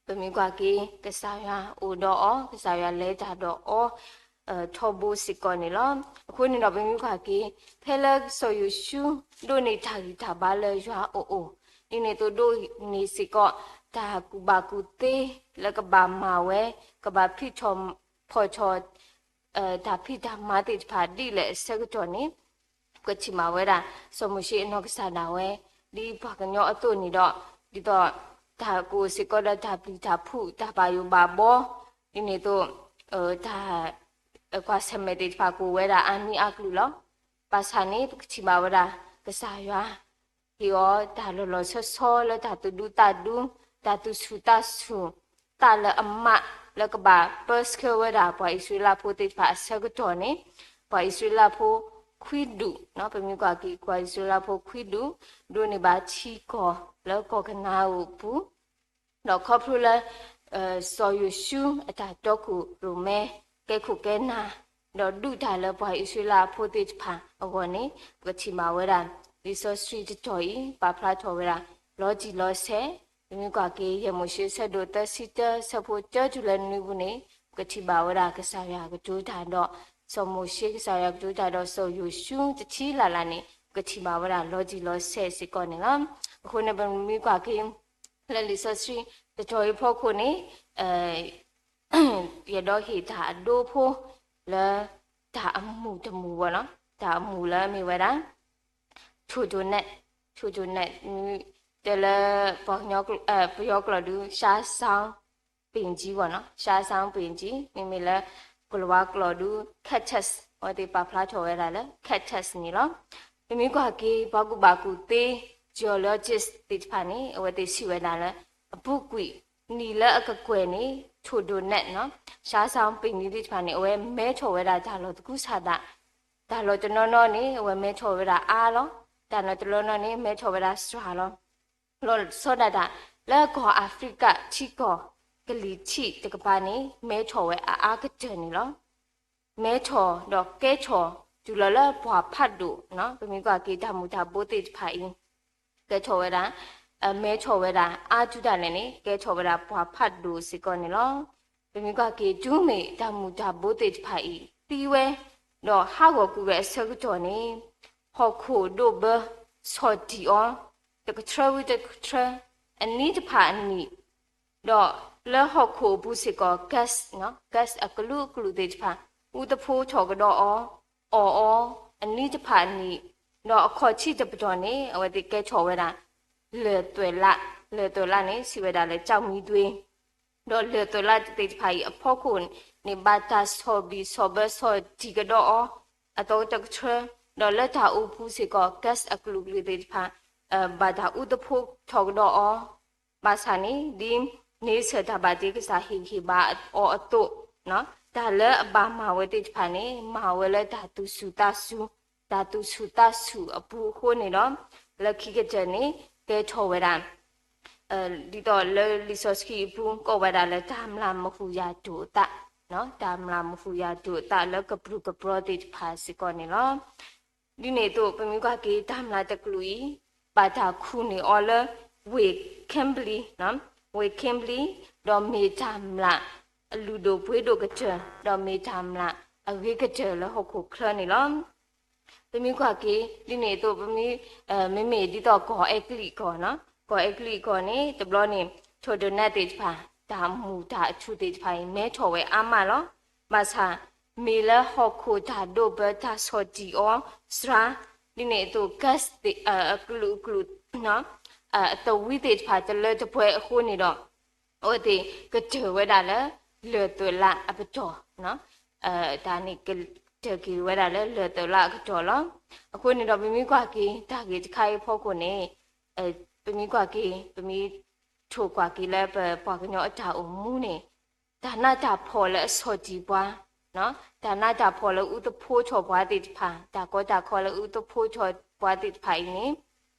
ပမ့ၢ်ကွၢ်က့ၤ ကစၢ်ယွၤအိၣ်ဒီးအီၤ, ကစၢ်ယွၤလဲၤတၢ်ဒီးအီၤ ထီဘိစ့ၢ်ကီးန့ၣ်လီၤ. အဃိန့ၣ်ဒီးပမ့ၢ်ကွၢ်က့ၤ ဖဲလၢစီၤယိၤၡူ ဒိးန့ၢ်တၢ်ဂံၢ်တၢ်ဘါလၢယွၤအအိၣ်, ဒ်န့ၣ်အသိးဒိးန့ၢ်စ့ၢ်ကီး တၢ်ကူၣ်ဘၣ်ကူၣ်သ့လၢကဘၣ်မၤဝဲ, ကဘၣ်ဖံးထီၣ်ဖီၣ်ထီၣ် တၢ်ဖံးတၢ်မၤသ့ၣ်တဖၣ်ဒ်လဲၣ်အဆၢကတီၢ်န့ၣ်, ပကထံၣ်ဘၣ်ဝဲဒၣ် စီၤမိၤၡ့အနီၢ်ကစၢ်ဒၣ်ဝဲ ဒ်ပှၤကညီအသိးန့ၣ်ဒီး, ဒ်သိး တၢ်ကအိၣ်စ့ၢ်ကီးဒီးတၢ်ပျံၤတၢ်ဖုး တၢ်ဘၣ်ယိၣ်ဘၣ်ဘီ, ဒ်န့ၣ်အသိး တၢ် ကွၢ်ဆၢၣ်မဲာ်သ့ၣ်တဖၣ်ကအိၣ်ဝဲဒၣ်အါမံၤအါကလုာ်လီၤ. ဘၣ်ဆၣ်န့ၣ် ပကထံၣ်ဘၣ်ဝဲဒၣ် ကစၢ်ယွၤ ဟ့ၣ်အီၤတၢ်လီၤလီၤဆီဆီလၢတၢ်သူၣ်ဒူသးဒူ, တၢ်သူၣ်ဆူၣ်သးဆူၣ်, သးလၢအမး လၢကဘၣ်ပၢဆှၢဝဲဒၣ်ပှၤအံၣ်စရ့လးဖိသ့ၣ်တဖၣ်အဆၢကတီၢ်န့ၣ်, ပှၤအံၣ်စရ့လးဖိခွံဒူၣ်, ပမ့ၢ်ကွၢ်က့ၤ ပှၤအံၣ်စရ့လးဖိခွံဒူၣ် ဒိးန့ၢ်ဘၣ်ထံကီၢ်လၢကီၢ်ကနၤအပူၤ ဒီးခီဖျိလၢ စီၤယိၤၡူအတၢ်တီခိၣ်ရိၣ်မဲ ကဲခိၣ်ကဲနၢ်, ဒီးဒုးတၢ်လၢပှၤအံၣ်စရ့လးဖိသ့ၣ်တဖၣ်အဂီၢ်န့ၣ်, ပကထံၣ်ဘၣ်ဝဲဒၣ် လံာ်စီဆှံတတီၢ်အံၤ ပာ်ဖျါထီၣ်ဝဲဒၣ် လီၤတံၢ်လီၤဆဲး, ပမ့ၢ်ကွၢ်က့ၤ ယဲၢ်မိၤၡ့ဆၢဒိၣ်သၢဆံတၢ ဆၢဖိတၢတုၤလၢနွံပူၤန့ၣ်, ပကထံၣ်ဘၣ်ဝဲဒၣ်ကစၢ်ယွၤကတိၤတၢ်ဒီး စီၤမိၤၡ့, ကစၢ်ယွၤကတိၤတၢ်ဒီးစီၤယိၤၡူတထံၣ်လၢ်လၢ်န့ၣ်, ပကထံၣ်ဘၣ်ဝဲဒၣ်လီၤတံၢ်လီၤဆဲးစ့ၢ်ကီးန့ၣ်လီၤ. အဃိန့ၣ် ပမ့ၢ်ကွၢ်က့ၤ လၢလံာ်စီဆှံတတီၢ်အံၤဖီခိၣ်န့ၣ်, ယအဲၣ်ဒိးဟ့ၣ်တၢ်အဒိဖိ လၢတၢ်အမူးတမူးဘၣ်နီၤ, တၢ်အမူးလၢမ့ၢ်ဝဲဒၣ် ထူၣ်တိၣ်နဲၣ်, ထူၣ်တိၣ်နဲၣ်, မ့ၢ် တဲလၢ ပှၤကညီ ပယီၤကျိာ်ဒုး ရှါစောင်းပင်ကြီး ပေါ့နော်, ရှါစောင်းပင်ကြီး, မ့မ့ၢ်လၢ ကလၤဝါကျိာ်ဒုး cactus, အဝဲသ့ၣ်ပာ်ဖျါထီၣ်ဝဲဒၣ်လၢ cactus န့ၣ်လီၤ. ပမ့ၢ်ကွၢ်က့ၤ ပှၤကူၣ်ဘၣ်ကူၣ်သ့ geologist သ့ၣ်တဖၣ်န့ၣ် အဝဲသ့ၣ်စံးဝဲဒၣ်လၢ အပူၤကွံာ် နံၣ်လၢအကကွဲၢ်န့ၣ် ထိၣ်ဒိးနဲၣ်နီၤ, ရှါစောင်းပင်ကြီး သ့ၣ်တဖၣ်န့ၣ် အဝဲမဲထီၣ်ဝဲဒၣ်တၢ်လီၢ်သကူစၢ်သး, တၢ်လီၢ်တနီၤနီၤန့ၣ် အဝဲမဲထီၣ်ဝဲဒၣ်အါလီၤ, တၢ်လီၢ်တနီၤနီၤန့ၣ် မဲထီၣ်ဝဲဒၣ်စှၤလီၤ. လီၤဆီဒၣ်တၢ် လၢကီၢ်အၤဖရံကၣ်ထံကီၢ် ကလံၤထံးတကပၤန့ၣ် မဲထီၣ်ဝဲအအါကတၢၢ်န့ၣ်လီၤ. မဲထီၣ်ဒီးကဲထီၣ် တုၤလီၤလၢပှၢ်ဖးဒိၣ်နီၤ, ပမ့ၢ်ကွၢ်က့ၤတၢ်မူၤတၢ်ဘိသ့ၣ်တဖၣ်အံၤ ကဲထီၣ်ဝဲဒၣ်, မဲထီၣ်ဝဲဒၣ်အါတုၤဒၣ်လဲာ်န့ၣ် ကဲထီၣ်ဝဲဒၣ်ပှၢ်ဖးဒိၣ်စ့ၢ်ကီးန့ၣ်လီၤ. ပမ့ၢ်ကွၢ်က့ၤ တုၤမ့ၢ်တၢ်မူၤတၢ်ဘိသ့ၣ်တဖၣ်အံၤ သံဝဲ ဒီးဟးဂီၤကွံာ်ဝဲအဆၢကတီၢ်န့ၣ် ဟီၣ်ခိၣ်ဒိၣ်ဘၢ ဆီၣ်တံၢ်အီၤ တကထြၢဝံၤတကထြၢ အနံၣ်တဖၣ်အနံၣ် ဒီးလၢဟီၣ်ခိၣ်အပူၤစ့ၢ်ကီး gas နီၤ, gas အကလုာ်ကလုာ်သ့ၣ်တဖၣ် အူသဖှိထီၣ်ကဒီးအီၤ, အီၣ်အီၤ အနံၣ်တဖၣ်အနံၣ်, ဒီးအခီၣ်ထံးတပတီၢ်န့ၣ် အဝဲသ့ၣ်ကဲထီၣ်ဝဲဒၣ် လၢၢ်သွဲၣ်လး, လၢၢ်သွဲၣ်လးန့ၣ် စံးဝဲဒၣ်လၢ ကျောက်မီးသွေး, ဒီးလၢၢ်သွဲၣ်လးသ့ၣ်တဖၣ်အံၤ အဖီခိၣ်န့ၣ် ဘၣ်တၢ်ဆီၣ်ဘံၣ်ဆီၣ်ဘၢဆီၣ်တံၢ်ကဒီးအီၤ အသီတကထြၢ, ဒီးလၢတၢ်အိၣ်ပူၤစ့ၢ်ကီး gas အကလုာ်ကလုာ်သ့ၣ်တဖၣ် ဘၣ်တၢ်အူသဖှိထီၣ်ကဒီးအီၤ, ဘၣ်ဆၣ်န့ၣ် ဒ်န့ဆၢၣ်တၢ်ဘၣ်တ့ကစၢ်ဟ့ၣ်ဂံၢ်ဟ့ၣ်ဘါအီၤအသိး, တၢ်လၢအဘၣ်မၤဝဲသ့ၣ်တဖၣ်န့ၣ် မၤဝဲလၢတၢ်သူၣ်ဆူၣ်သးဆူၣ်, တၢ်သူၣ်ဆူၣ်သးဆူၣ်အပူၤအဃိန့ၣ်ဒီး လၢခံကတၢၢ်န့ၣ် ကဲထီၣ်ဝဲဒၣ် ဒ်သိးလၢလံာ်စီဆှံအပူၤ ကိးဝဲဒၣ်လၢ တၢ်မျၢ်မဟူးယၤဒိၣ်အသး, တၢ်မျၢ်မဟူးယၤဒိၣ်အသးလၢကပြုၢ်ကပြီသ့ၣ်တဖၣ်စ့ၢ်ကီးန့ၣ်လီၤ. ဒ်န့ၣ်အသိး ပမ့ၢ်ကွၢ်က့ၤ တၢ်မျၢ်တကလုာ်အံၤ ဘၣ်တၢ်ခူၣ်န့ၢ်အီၤလၢ ဝ့ၢ် Kimberley, ဝ့ၢ် Kimberley, ဒီးမ့ၢ်တၢ်မျၢ်အလုၢ်ဒိၣ်ပှ့ၤဒိၣ်ကတၢၢ်, ဒီးမ့ၢ်တၢ်မျၢ်အဂ့ၤကတၢၢ်လၢဟီၣ်ခိၣ်ချၢန့ၣ်လီၤ. ပမ့ၢ်ကွၢ်က့ၤ ဒ်န့ၣ်အသိး ပမ့ၢ်, မ့မ့ၢ်ဒ်သိးကီၢ်အဲကလံးကီၢ်နီၤ, ကီၢ်အဲကလံးကီၢ်န့ၣ် တဘျီန့ၣ် ထိၣ်ဒိးနဲၣ်သ့ၣ်တဖၣ် တၢ်မူၤတၢ်အထူၣ်သ့ၣ်တဖၣ်အံၤ မဲထီၣ်ဝဲအါမးလီၤ. ဘၣ်ဆၣ် မ့ၢ်လၢဟီၣ်ခိၣ်တၢ်ဒိၣ်ဘၢတၢ်ဆီၣ်တံၢ်အီၤစှၤ, ဒ်န့ၣ်အသိး gas သ့ၣ်, အကလုာ်ကလုာ် အသဝံသ့ၣ်တဖၣ်တလၢတပှဲၤအဃိန့ၣ်ဒီး အဝဲသ့ၣ်ကတၢၢ်ဝဲဒၣ်လၢ လၢၢ်သွဲၣ်လးအပတီၢ်, တၢ်န့ၣ်က, တၢၢ်က့ၤဝဲဒၣ်လၢလၢၢ်သွဲၣ်လးအကတီၢ်လီၤ. အဃိန့ၣ်ဒီး ပမ့ၢ်ကွၢ်က့ၤ တၢ်ဂ့ၢ်တခါအံၤအဖီခိၣ်န့ၣ်, ပမ့ၢ်ကွၢ်က့ၤ ပမ့ၢ်ထိၣ်ကွၢ်က့ၤလၢပပှၤကညီအတၢ်အိၣ်မူန့ၣ်, တၢ်နးတၢ်ဖှီၣ်လၢအဆီၣ်တံၢ်ပှၤ, တၢ်နးတၢ်ဖှီၣ်လၢအူသဖှိထီၣ်ပှၤသ့ၣ်တဖၣ်, တၢ်ကီတၢ်ခဲလၢအူသဖှိထီၣ်ပှၤသ့ၣ်တဖၣ်အံၤန့ၣ်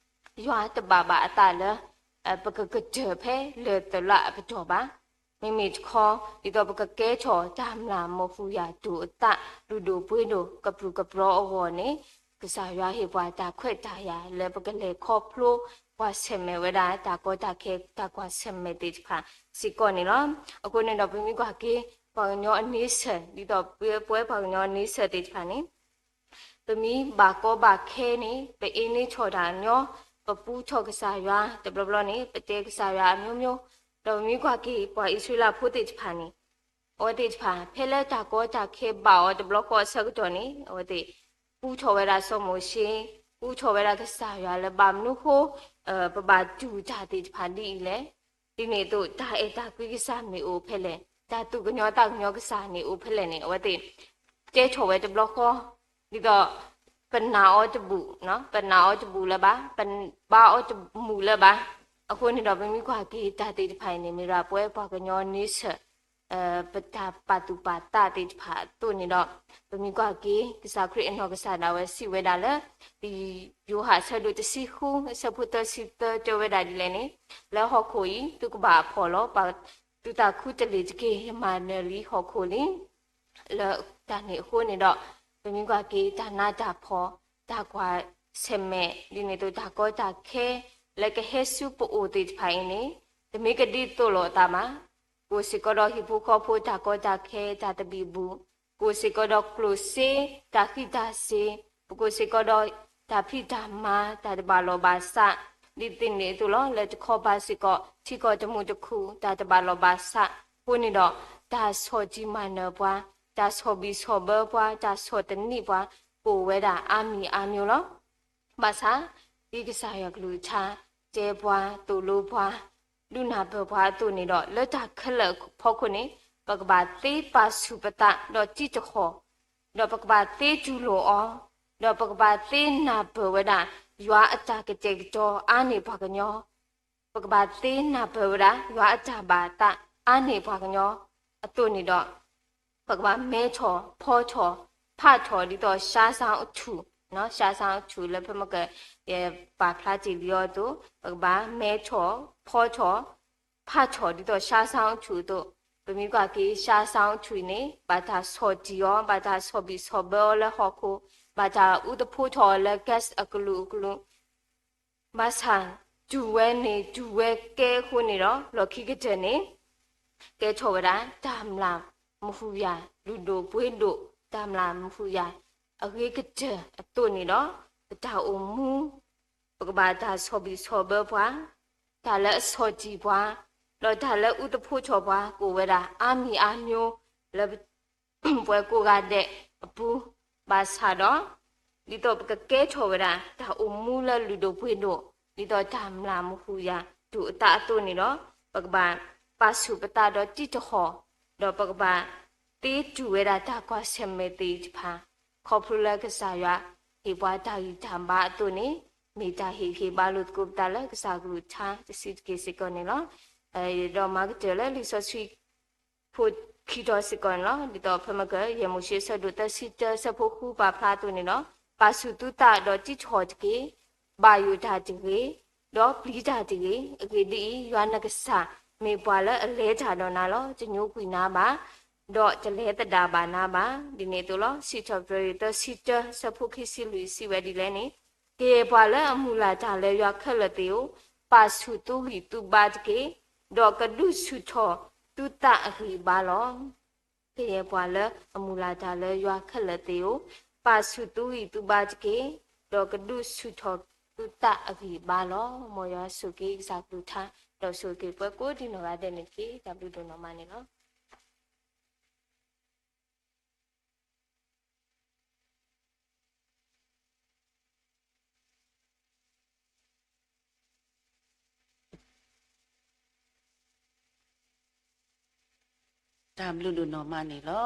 ယွၤတဘၣ်ဘၣ်အသးလၢ ပကကတၢၢ်ဖဲလၢၢ်သွဲၣ်လးအပတီၢ်ဘၣ်. မ့မ့ၢ်တခီ ဒ်သိးပကကဲထီၣ်တၢ်မျၢ်မဟူးယၤဒိၣ်အသး လုၢ်ဒိၣ်ပှ့ၤဒိၣ် ကပြုၢ်ကပြီအဂီၢ်န့ၣ်, ကစၢ်ယွၤဟ့ၣ်ပှၤတၢ်ခွဲးတၢ်ယာ်လၢပကလဲၤခီဖျိ ပှၤဆဲးမဲာ်ဝဲဒၣ် တၢ်ကီတၢ်ခဲ တၢ်ကွၢ်ဆၢၣ်မဲာ်သ့ၣ်တဖၣ်စ့ၢ်ကီးန့ၣ်လီၤ. အဃိန့ၣ်ဒီး ပမ့ၢ်ကွၢ်က့ၤ ပှၤကညီအန့ဆၢၣ် ဒ်သိးပဝဲပှၤကညီအန့ဆၢၣ်သ့ၣ်တဖၣ်န့ၣ် ပမ့ၢ်ဘၣ်ကီဘၣ်ခဲန့ၣ် ပအ့န့ထီၣ်တၢ်ညီ, ပပူထီၣ်ကစၢ်ယွၤ တဘျီဘျီန့ၣ် ပတဲကစၢ်ယွၤအမျိုးမျိုး, ဒီးပမ့ၢ်ကွၢ်က့ၤ ပှၤအံၣ်စရ့လးဖိသ့ၣ်တဖၣ်န့ၣ်, အဝဲသ့ၣ်တဖၣ် ဖဲလၢတၢ်ကီတၢ်ခဲဘၣ်အီၤတဘျီဃီအဆၢကတီၢ်န့ၣ် အဝဲသ့ၣ် ပူထီၣ်ဝဲဒၣ်စီၤမိၤၡ့, ပူထီၣ်ဝဲဒၣ်ကစၢ်ယွၤလၢဘၣ်မနုၤဃိ ပဘၣ်တူၢ်တၢ်သ့ၣ်တဖၣ်ဒ်အံၤလဲၣ်. ဒ်န့ၣ်အသိး တၢ်အဲၣ်တၢ်ကွံကစၢ်မ့ၢ်အိၣ်ဖဲလဲၣ်, တၢ်သူၣ်ကညီၤသးကညီၤကစၢ်န့ၣ်အိၣ်ဖဲလဲၣ်န့ၣ် အဝဲသ့ၣ် တဲထီၣ်ဝဲတဘျီဃီ, ဒ်သိး ပနာ်အီၤတဘူၣ်, ပနာ်အီၤတဘူၣ်လၢၤဘၣ်, ပဘါအီၤတမုာ်လၢၤဘၣ်. အဃိန့ၣ်ဒီး ပမ့ၢ်ကွၢ်က့ၤတၢ်သ့ၣ်တဖၣ်အံၤန့ၣ် မ့ၢ်ဒၣ်ပဝဲပှၤကညီန့ဆၢၣ် ပတၢ်ပာ်သူၣ်ပာ်သးသ့ၣ်တဖၣ်အသိးန့ၣ်ဒီး ပမ့ၢ်ကွၢ်က့ၤ ကစၢ်ခရံာ်အနီၢ်ကစၢ်ဒၣ်ဝဲစံးဝဲဒၣ်လၢ လံာ်ယိၤဟၣ်အဆၢဒိၣ်တဆံဃု အဆၢဖိသၢဆံသၢတဲဝဲဒၣ်ဒ်လဲၣ်န့ၣ်, လၢဟီၣ်ခိၣ်အံၤ သုကဘၣ်အဖှီၣ်လီၤ. သုသးခူတလ့ၢ်တက့ၢ်. ယမၤနၢၤလံဟီၣ်ခိၣ်လံ. လၢတၢ်န့ၣ်အဃိန့ၣ်ဒီး ပမ့ၢ်ကွၢ်က့ၤ တၢ်နးတၢ်ဖှီၣ်, တၢ်ကွၢ်ဆၢၣ်မဲာ် ဒ်န့ၣ်အသိး တၢ်ကီတၢ်ခဲ လၢကဟဲဆူပအိၣ်သ့ၣ်တဖၣ်အံၤန့ၣ် တမ့ၢ်ကဒ်သိးလိာ်အသးဘၣ်. ကအိၣ်စ့ၢ်ကီးဒီးဟံၣ်ဖိဃီဖိ တၢ်ကီတၢ်ခဲ တၢ်သဘံၣ်ဘုၣ်, ကအိၣ်စ့ၢ်ကီးဒီးကျိၣ်စ့ တၢ်ဃံးတၢ်စ့ၤ, ပကအိၣ်စ့ၢ်ကီးဒီး တၢ်ဖံးတၢ်မၤ တၢ်တဘၣ်လီၢ်ဘၣ်စး, ဒ်န့ၣ်အသိးလီၤ. လၢတခီပၤစ့ၢ်ကီး ထံကီၢ်တမုာ်တခုၣ် တၢ်တဘၣ်လီၢ်ဘၣ်စးအဃိန့ၣ်ဒီး တၢ်ဆီၣ်တံၢ်မၤနၢၤပှၤ, တၢ်ဆီၣ်ဘံၣ်ဆီၣ်ဘၢပှၤ, တၢ်ဆီၣ်သနံးပှၤ ကအိၣ်ဝဲဒၣ်အါမံၤအါမံၤလီၤ. ဘၣ်ဆၣ် ဒ်ကစၢ်ယွၤကလုၢ်ကထါ တဲပှၤ သိၣ်လိပှၤ ဒုးနၢ်ပၢၢ်ပှၤအသိးန့ၣ်ဒီး လၢတၢ်ခဲလၢာ်အဖီခိၣ်န့ၣ် ပကဘၣ်သ့ပာ်ဆူၣ်ပသးဒီးတံၢ်တဃီၣ်, ဒီးပကဘၣ်သ့တူၢ်လိာ်အီၤ, ဒီးပကဘၣ်သ့နၢ်ပၢၢ်ဝဲဒၣ် ယွၤအတၢ်ကတဲာ်ကတီၤအါန့ၢ်ပှၤကညီ, ပကဘၣ်သ့နၢ်ပၢၢ်ဝဲဒၣ် ယွၤအတၢ်ဘၣ်သးအါန့ၢ်ပှၤကညီအသိးန့ၣ်ဒီး ပကဘၣ်မဲထီၣ် ဖီထီၣ် ဖးထီၣ် ဒ်သိး ရှါစၢ်အထူၣ်, ရှါစၢ်အထူၣ်လၢဖဲမ့ၢ်က ယပာ်ဖျါတ့ၢ်လံအီၤအသိး ပကဘၣ်မဲထီၣ် ဖီထီၣ် ဖးထီၣ် ဒ်သိး ရှါစၢ်အထူၣ်အသိး, ပမ့ၢ်ကွၢ်က့ၤ ရှါစၢ်အထူၣ်အံၤန့ၣ် ဘၣ်တၢ်ဆီၣ်တံၢ်အီၤ ဘၣ်တၢ်ဆီၣ်ဘံၣ်ဆီၣ်ဘၢအီၤလၢဟီၣ်ခိၣ်, ဘၣ်တၢ်အူသဖှိထီၣ်အီၤလၢ gas အကလုာ်ကလုာ် ဘၣ်ဆၣ် တူၢ်ဝဲန့ၣ် တူၢ်ဝဲကဲအဃိန့ၣ်ဒီး လီၢ်ခံကတၢၢ်န့ၣ် ကဲထီၣ်ဝဲဒၣ် တၢ်မျၢ်မဟူယၤ လုၢ်ဒိၣ်ပှ့ၤဒိၣ် တၢ်မျၢ်မဟူယၤ အဂ့ၤကတၢၢ်အသိးန့ၣ်ဒီး ပတၢ်အိၣ်မူ ပကဘၣ်တၢ်ဆီၣ်ဘံၣ်ဆီၣ်ဘၢပှၤ, တၢ်လၢအဆီၣ်တံၢ်ပှၤ, ဒီးတၢ်လၢအူသဖှိထီၣ်ပှၤ ကအိၣ်ဝဲဒၣ်အါမံၤအါမျိုးလၢ ပဝဲကိးဂၤဒဲးအပူၤ, ဘၣ်ဆၣ်ဒီး ဒ်သိးပကကဲထီၣ်ဝဲဒၣ် တၢ်အိၣ်မူလၢလုၢ်ဒိၣ်ပှ့ၤဒိၣ်, ဒ်သိးတၢ်မျၢ်မဟူယၤ ဒိၣ်အသးအသိးန့ၣ်ဒီး ပကဘၣ်ပာ်ဆူၣ်ပသးဒီးတံၢ်တဃီၣ်, ဒီးပကဘၣ်သ့တူၢ်ဝဲဒၣ်တၢ်ကွၢ်ဆၢၣ်မဲာ်သ့ၣ်တဖၣ်, ခီဖျိလၢကစၢ်ယွၤဟ့ၣ်ပှၤတၢ်ဂံၢ်တၢ်ဘါအသိးန့ၣ် မ့ၢ်တၢ်ဟ့ၣ်ဂံၢ်ဟ့ၣ်ဘါလိာ်သကိးပသးလၢကစၢ်ကလုၢ်ကထါတဆံးတက့ၢ်စ့ၢ်ကီးန့ၣ်လီၤ. ဒီးမၤကတၢၢ်လၢလံာ်စီဆှံ ဖိခံတီၤစ့ၢ်ကီးန့ၣ်လီၤ. ဒ်သိးဖဲမ့ၢ်က ယဲၢ်မိၤၡ့အဆၢဒိၣ်သၢဆံတၢ ဆၢဖိဃုပာ်ဖျါအသိးန့ၣ်ဒီး, ပာ်ဆူၣ်သုသးဒီးတံၢ်တဃီၣ်တက့ၢ်. ဘၣ်ယိၣ်တၢ်တဂ့ၤ, ဒီးပျံၤတၢ်တဂ့ၤ. အဂ့ၢ်ဒ်အံၤ, ယွၤနကစၢ်မ့ၢ်ပှၤလၢအလဲၤတၢ်ဒီးနၤလီၤ. တညိကွံာ်နၤဘၣ်, ဒီးတလဲၤသဒၣ်ဘၣ်နၤဘၣ်. ဒ်န့ၣ်အသိးလီၤ. စံးထီၣ်ပတြၢၤ သၢဆံတၢ ဆၢဖိခံဆံလွံၢ် စံးဝဲဒ်လဲၣ်န့ၣ်, ကယဲၢ်ပှၤလၢအမုၢ်လၢ်တၢ်လၢယွၤခဲလၢာ်သ့ၣ်ဧၢ, ပာ်ဆူၣ်သုဂံၢ်သုဘါတက့ၢ်, ဒီးကဒုးဆူၣ်ထီၣ်သုသးအဂံၢ်အဘါလီၤ. ကယဲၢ်ပှၤလၢအမုၢ်လၢ်တၢ်လၢယွၤခဲလၢာ်သ့ၣ်ဧၢ, ပာ်ဆူၣ်သုဂံၢ်သုဘါတက့ၢ်, ဒီးကဒုးဆူၣ်ထီၣ်သုသးအဂံၢ်အဘါလီၤ. မ်ယွၤဆိၣ်ဂ့ၤကစၢ်ကလုၢ်ကထါ, ဒီးဆိၣ်ဂ့ၤပှၤကိးဒံနီၢ်ဂၤဒဲးန့ၣ်တက့ၢ်. တၢ်ဘျုးဒိၣ်နီၢ်မးန့ၣ်လီၤ. တၢ်ဘျုးဒိၣ်နီၢ်မးန့ၣ်လီၤ.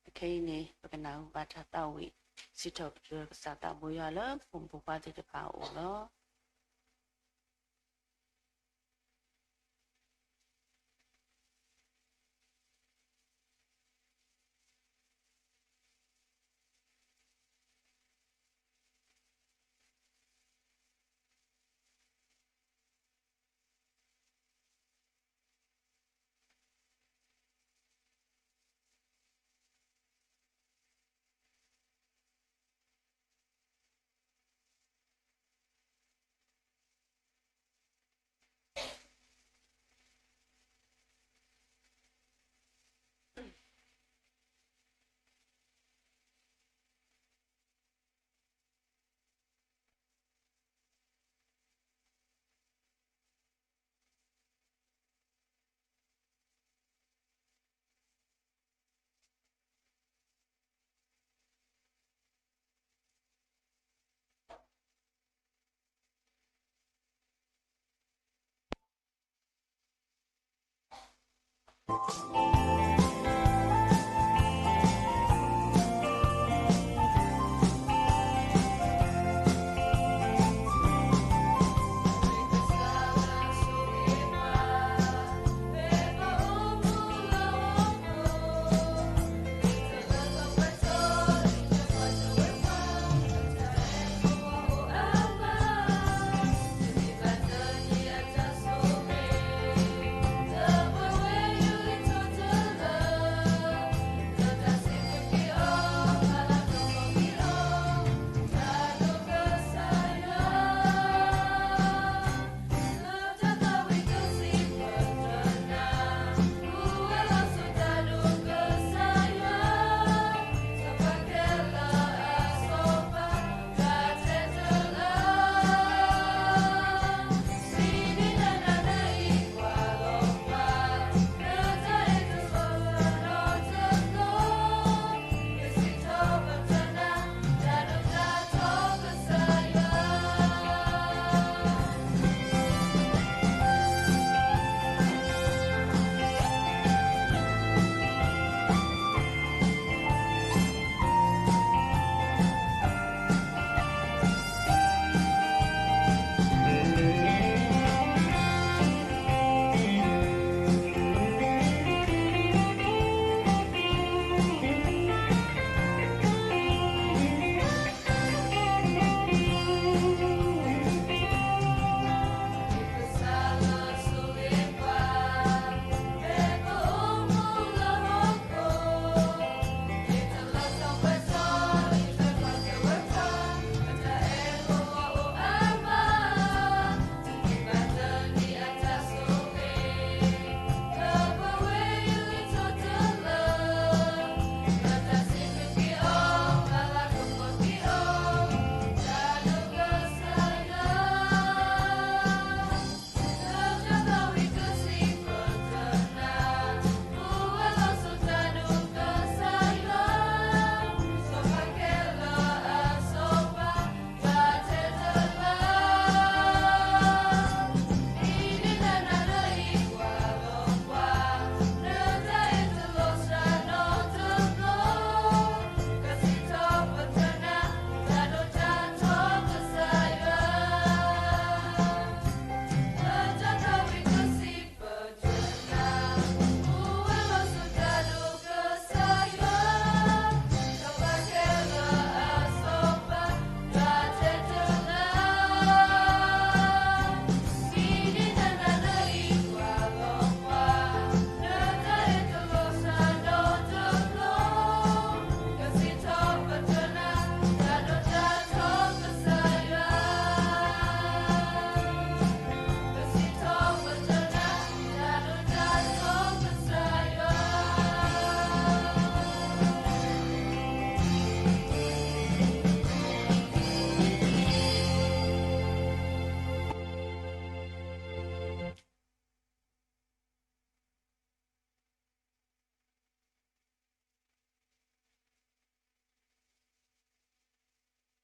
အခဲအံၤန့ၣ် ပကနၢ်ဟူဘၣ်တၢ်သးဝံၣ် စံးထီၣ်ပတြၢၤကစၢ်သးဘိယွၤလၢ ပဖိမုၣ်ဖိခွါသ့ၣ်တဖၣ်အအိၣ်လီၤ.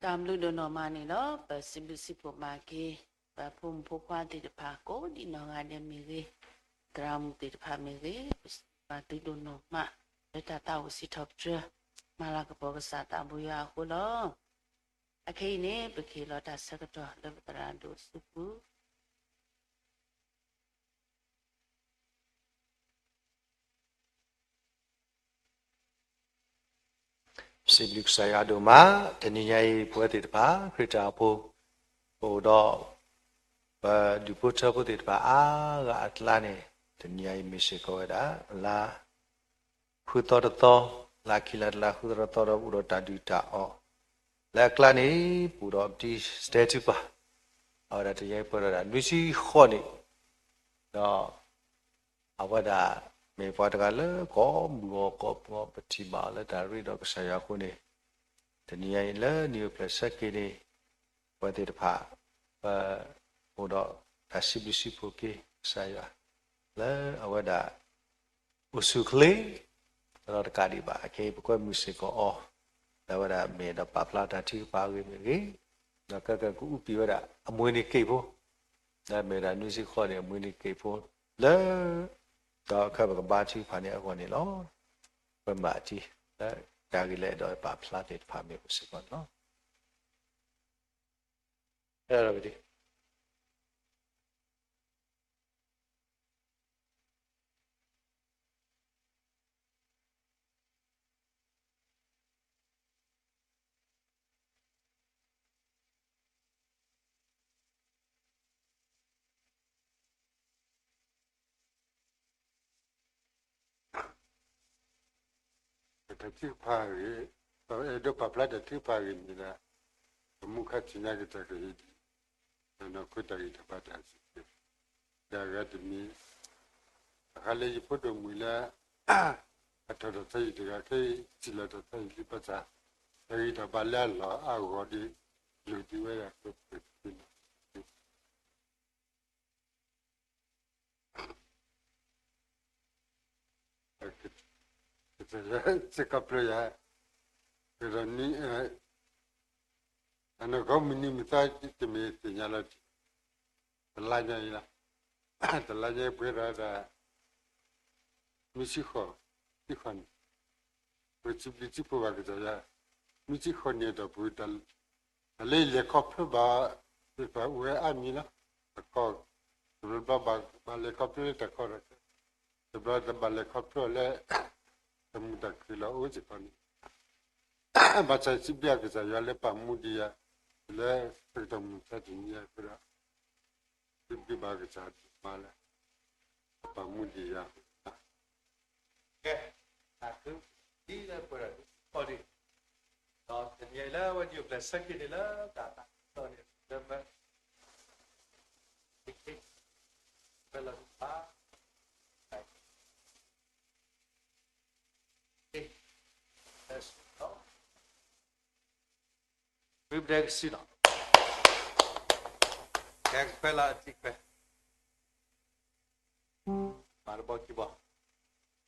တၢ်ဘျုးဒိၣ်နီၢ်မးန့ၣ်လီၤ. ပစံးဘျုးစံးဖှိၣ်မၤက့ၤ ပဖိမုၣ်ဖိခွါသ့ၣ်တဖၣ် ကိးဒံးနီၢ်ဂၤဒဲးမ့ၢ်ဂ့ၤ, သရၣ်မုၣ်သ့ၣ်တဖၣ်မ့ၢ်ဂ့ၤ, ပစံးဘျုးသုဒိၣ်နီၢ်မး လၢတၢ်သးဝံၣ်စံးထီၣ်ပတြၢၤ မၤလၤကပီၤကစၢ်သးဘိယွၤအဃိလီၤ. အခဲအံၤန့ၣ် ပကဟ့ၣ်လီၤတၢ်ဆၢကတီၢ်လၢပသရၣ်ဒိၣ်စုပူၤ စံးဘျုးကစၢ်ယွၤဒိၣ်မး, တနံၤညါအံၤ ပဝဲသ့ၣ်တဖၣ် ခရံာ်တၢ်အိၣ်ဖှိၣ် ပအိၣ်ဒီး ပဒူၣ်ဖိထၢဖိသ့ၣ်တဖၣ်အါဂၤအကျါန့ၣ်, တနံၤညါအံၤမ့ၢ်စ့ၢ်ကီးဝဲဒၣ် လါ ဃုသီတသီ, လၢခံလၢတလါဃုသီတသီဒီး ပအိၣ်ဒီးတၢ်ဒုၣ်တၢ်အီၣ် လၢအကျါန့ၣ် ပအိၣ်ဒီးပတံၤစတဲထုကဖၣ်, အဝဲဒၣ်တနံၤညါအံၤပှဲၤဒီးဒၣ်နွံဆံဃိးနံၣ်, ဒီးအဝဲဒၣ်မ့ၢ်ပှၤတဂၤလၢကိးမုၢ်ဂီၤကိးမုၢ်ဂီၤ ပထံၣ်ဘၣ်အီၤလၢတၢ်ရ့ဒီးကစၢ်ယွၤအဃိန့ၣ်, တနံၤညါအံၤလၢနံၣ်အိၣ်ဖျဲၣ်ဆၢက့ၤန့ၣ် ပဝဲသ့ၣ်တဖၣ် ပအိၣ်ဒီးတၢ်စံးဘျုးစံးဖှိၣ်က့ၤကစၢ်ယွၤ လၢအဝဲဒၣ် အိၣ်ဆူၣ်အိၣ်ချ့ ဒီးတကးဒံးဘၣ် အခဲအံၤပကွဲမုာ်စ့ၢ်ကီးအီၤ လၢအဝဲဒၣ်မ့ၢ်ဒီးပာ်ဖျါတၢ်ထုကဖၣ်အဂ့ၢ်မ့ၢ်ဂ့ၤ, ဒီးကကကအူပံာ်ဝဲဒၣ်အမှံၤန့ၢ်က့ၣ်ဖိ, လၢမ့ၢ်ဝဲဒၣ်နွံဆံဃိးနံၣ်အမှံၤန့ၢ်က့ၣ်ဖိ လၢ ဒီးခဲအံၤပကဘါထုကဖၣ်န့ၢ်အဂီၢ်န့ၣ်လီၤ. ပမၤတံၢ်လၢတၢ်ဂ့ၢ်လၢအဲၣ်ဒိးပာ်ဖျါသ့ၣ်တဖၣ်မ့ၢ်အိၣ်စ့ၢ်ကီးန့ၣ်လီၤ. အဲၣ်ဒိးဝဲဒၣ် တၢ်ထုကဖၣ်အဂ့ၢ်, အဲၣ်ဒိးပာ်ဖျါတၢ်ထုကဖၣ်အဂ့ၢ်မ့ၢ်ဒၣ် ပမူခါထံၣ်ညါကတၢၢ်ကဟ့ၣ်ဒံး နီၢ်ခိတၢ်ဂံၢ်တၢ်ဘါတၢ်စံး တၢ်ဂၤတမံၤ, တခါလၢယဖိဒိၣ်မုၣ်လၢ အထီၣ်တၢ်သးယံာ်တဂၤခဲအံၤ စံၣ်လီၤတၢ်သးယံာ်လံဘၣ်ဆၣ် တၢ်ဂံၢ်တၢ်ဘါလၢအလီၢ်အဂီၢ်ဒီး လိၣ်ဒံးဝဲဒၣ် ကစၢ်ယွၤစ့ၢ်ကီးပျဲယၤ, ကဒီးနံၣ်, အနီၢ်ကီၢ်မုၢ်နံၤမုၢ်သီတမ့ၢ်သ့ၣ်ညါလီၤ, တလါညါအံၤလီၤ, တလါညါအံၤပှဲၤဒီးဒၣ် နွံဆံဃိး, ဆံဃိးနံၣ်, ပစံးဘျုးစံးဖှိၣ်ဘၣ်ကစၢ်ယွၤ, နွံဆံဃိးနံၣ်အတီၢ်ပူၤ တၢ်လၢယလဲၤခီဖျိဘၣ် သ့ၣ်တဖၣ်အိၣ်ဝဲအါမံၤလီၤ, တခီ, တဘျီဘျီဘၣ်လဲၤခီဖျိလၢတၢ်ကီတၢ်ခဲ, တဘျီတဘၣ်လဲၤခီဖျိလၢ တၢ်မုာ်တၢ်ခုၣ်လီၤအိၣ်စ့ၢ်ကီးန့ၣ်, ဘၣ်ဆၣ်စံးဘျုးကစၢ်ယွၤလၢပာ်မူဒံးယၤ, လၢပကတီၢ်မုၢ်သါတနံၤအံၤအဃိဒီး စံးဘျုးဘၣ်ကစၢ်ဒိၣ်မးလၢ ပာ်မူဒံးယၤ, ကဲ, တၢ်ခုဒ်လၢပှဲၤဒီးဒ်အီၤဒံး, ဒီးတနံၤအံၤလၢအဝဲဒၣ်အိၣ်ဖျဲၣ်ဆၢက့ၤန့ၣ်လၢတၢ်သးတီၢ်န့ၣ် လၢမၢ ဖဲလီၤဘၣ် ဝံပဒဲကစံၣ်နီၤ, ကဲကဖဲလီၤအထံခွဲး, မၤတဘီခံဘီ,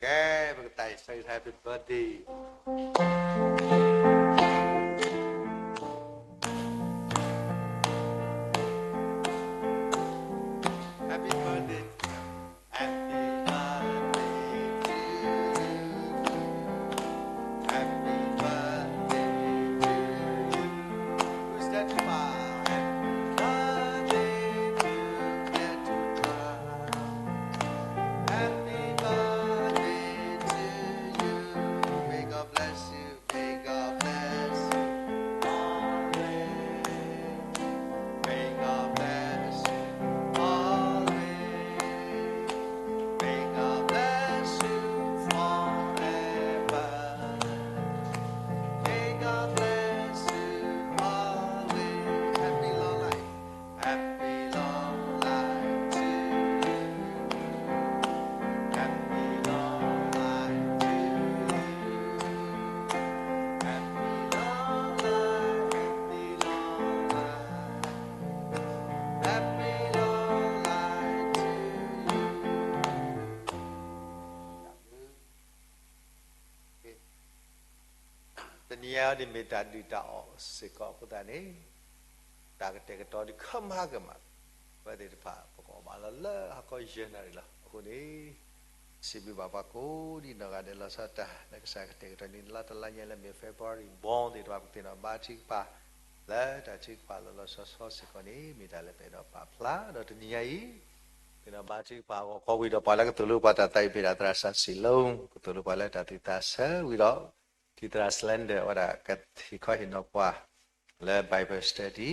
ကဲ ပကတၢ်အံၤဆၢက့ၤ Happy birthday. Happy birthday. Happy birthday to you. Happy birthday to you. Who's that? Happy birthday to you. Happy birthday to you. May God bless you. May God ညါအံၤဒ်မ့ၢ်တၢ်ဒုၣ်တၢ်အီၣ်စ့ၢ်ကီးအဃိသတးန့ၣ်, တၢ်ကတဲာ်ကတီၤဒုးခၢၣ်မးကမး, ပဝဲသ့ၣ်တဖၣ် ပကအီၣ်ဘၣ်လီၤလၢဟါခီယဲၢ်နၣ်ရံၣ်လီၤ. အဃိန့ၣ် စံးဘျုးဘၣ်ပှၤကိးဒံနီၢ်ဂၤဒဲးလီၤဆီဒၣ်တၢ် လၢကစၢ်ကတဲာ်ကတီၤန့ၣ် လါတလါညါလၢမ့ၢ် February born သ့ၣ်တဖၣ် ပကသ့ၣ်နီၣ်ဘါထုကဖၣ် လၢတၢ်ထုကဖၣ်လီၤလီၤဆီဆီစ့ၢ်ကီးန့ၣ် မ့ၢ်တၢ်လၢပအဲၣ်ဒိးပာ်ဖျါဒီးတနံၤညါအံၤ သ့ၣ်နီၣ်ဘါထုကဖၣ်အဂီၢ် ခီဝံၤဒီးပှၤလၢကသိၣ်လိပှၤတၢ်သးဝံၣ်ဖဲဒၣ်သရၣ်စၢ်စံၣ်လိ ကသိၣ်လိပှၤလၢတၢ်သူၣ်သးဆၢဝံၤဒီး ခံသရၣ် Slender ဝဲဒၣ်ကဟ့ၣ်ခီဟ့ၣ်နီၤပှၤ လၢ Bible study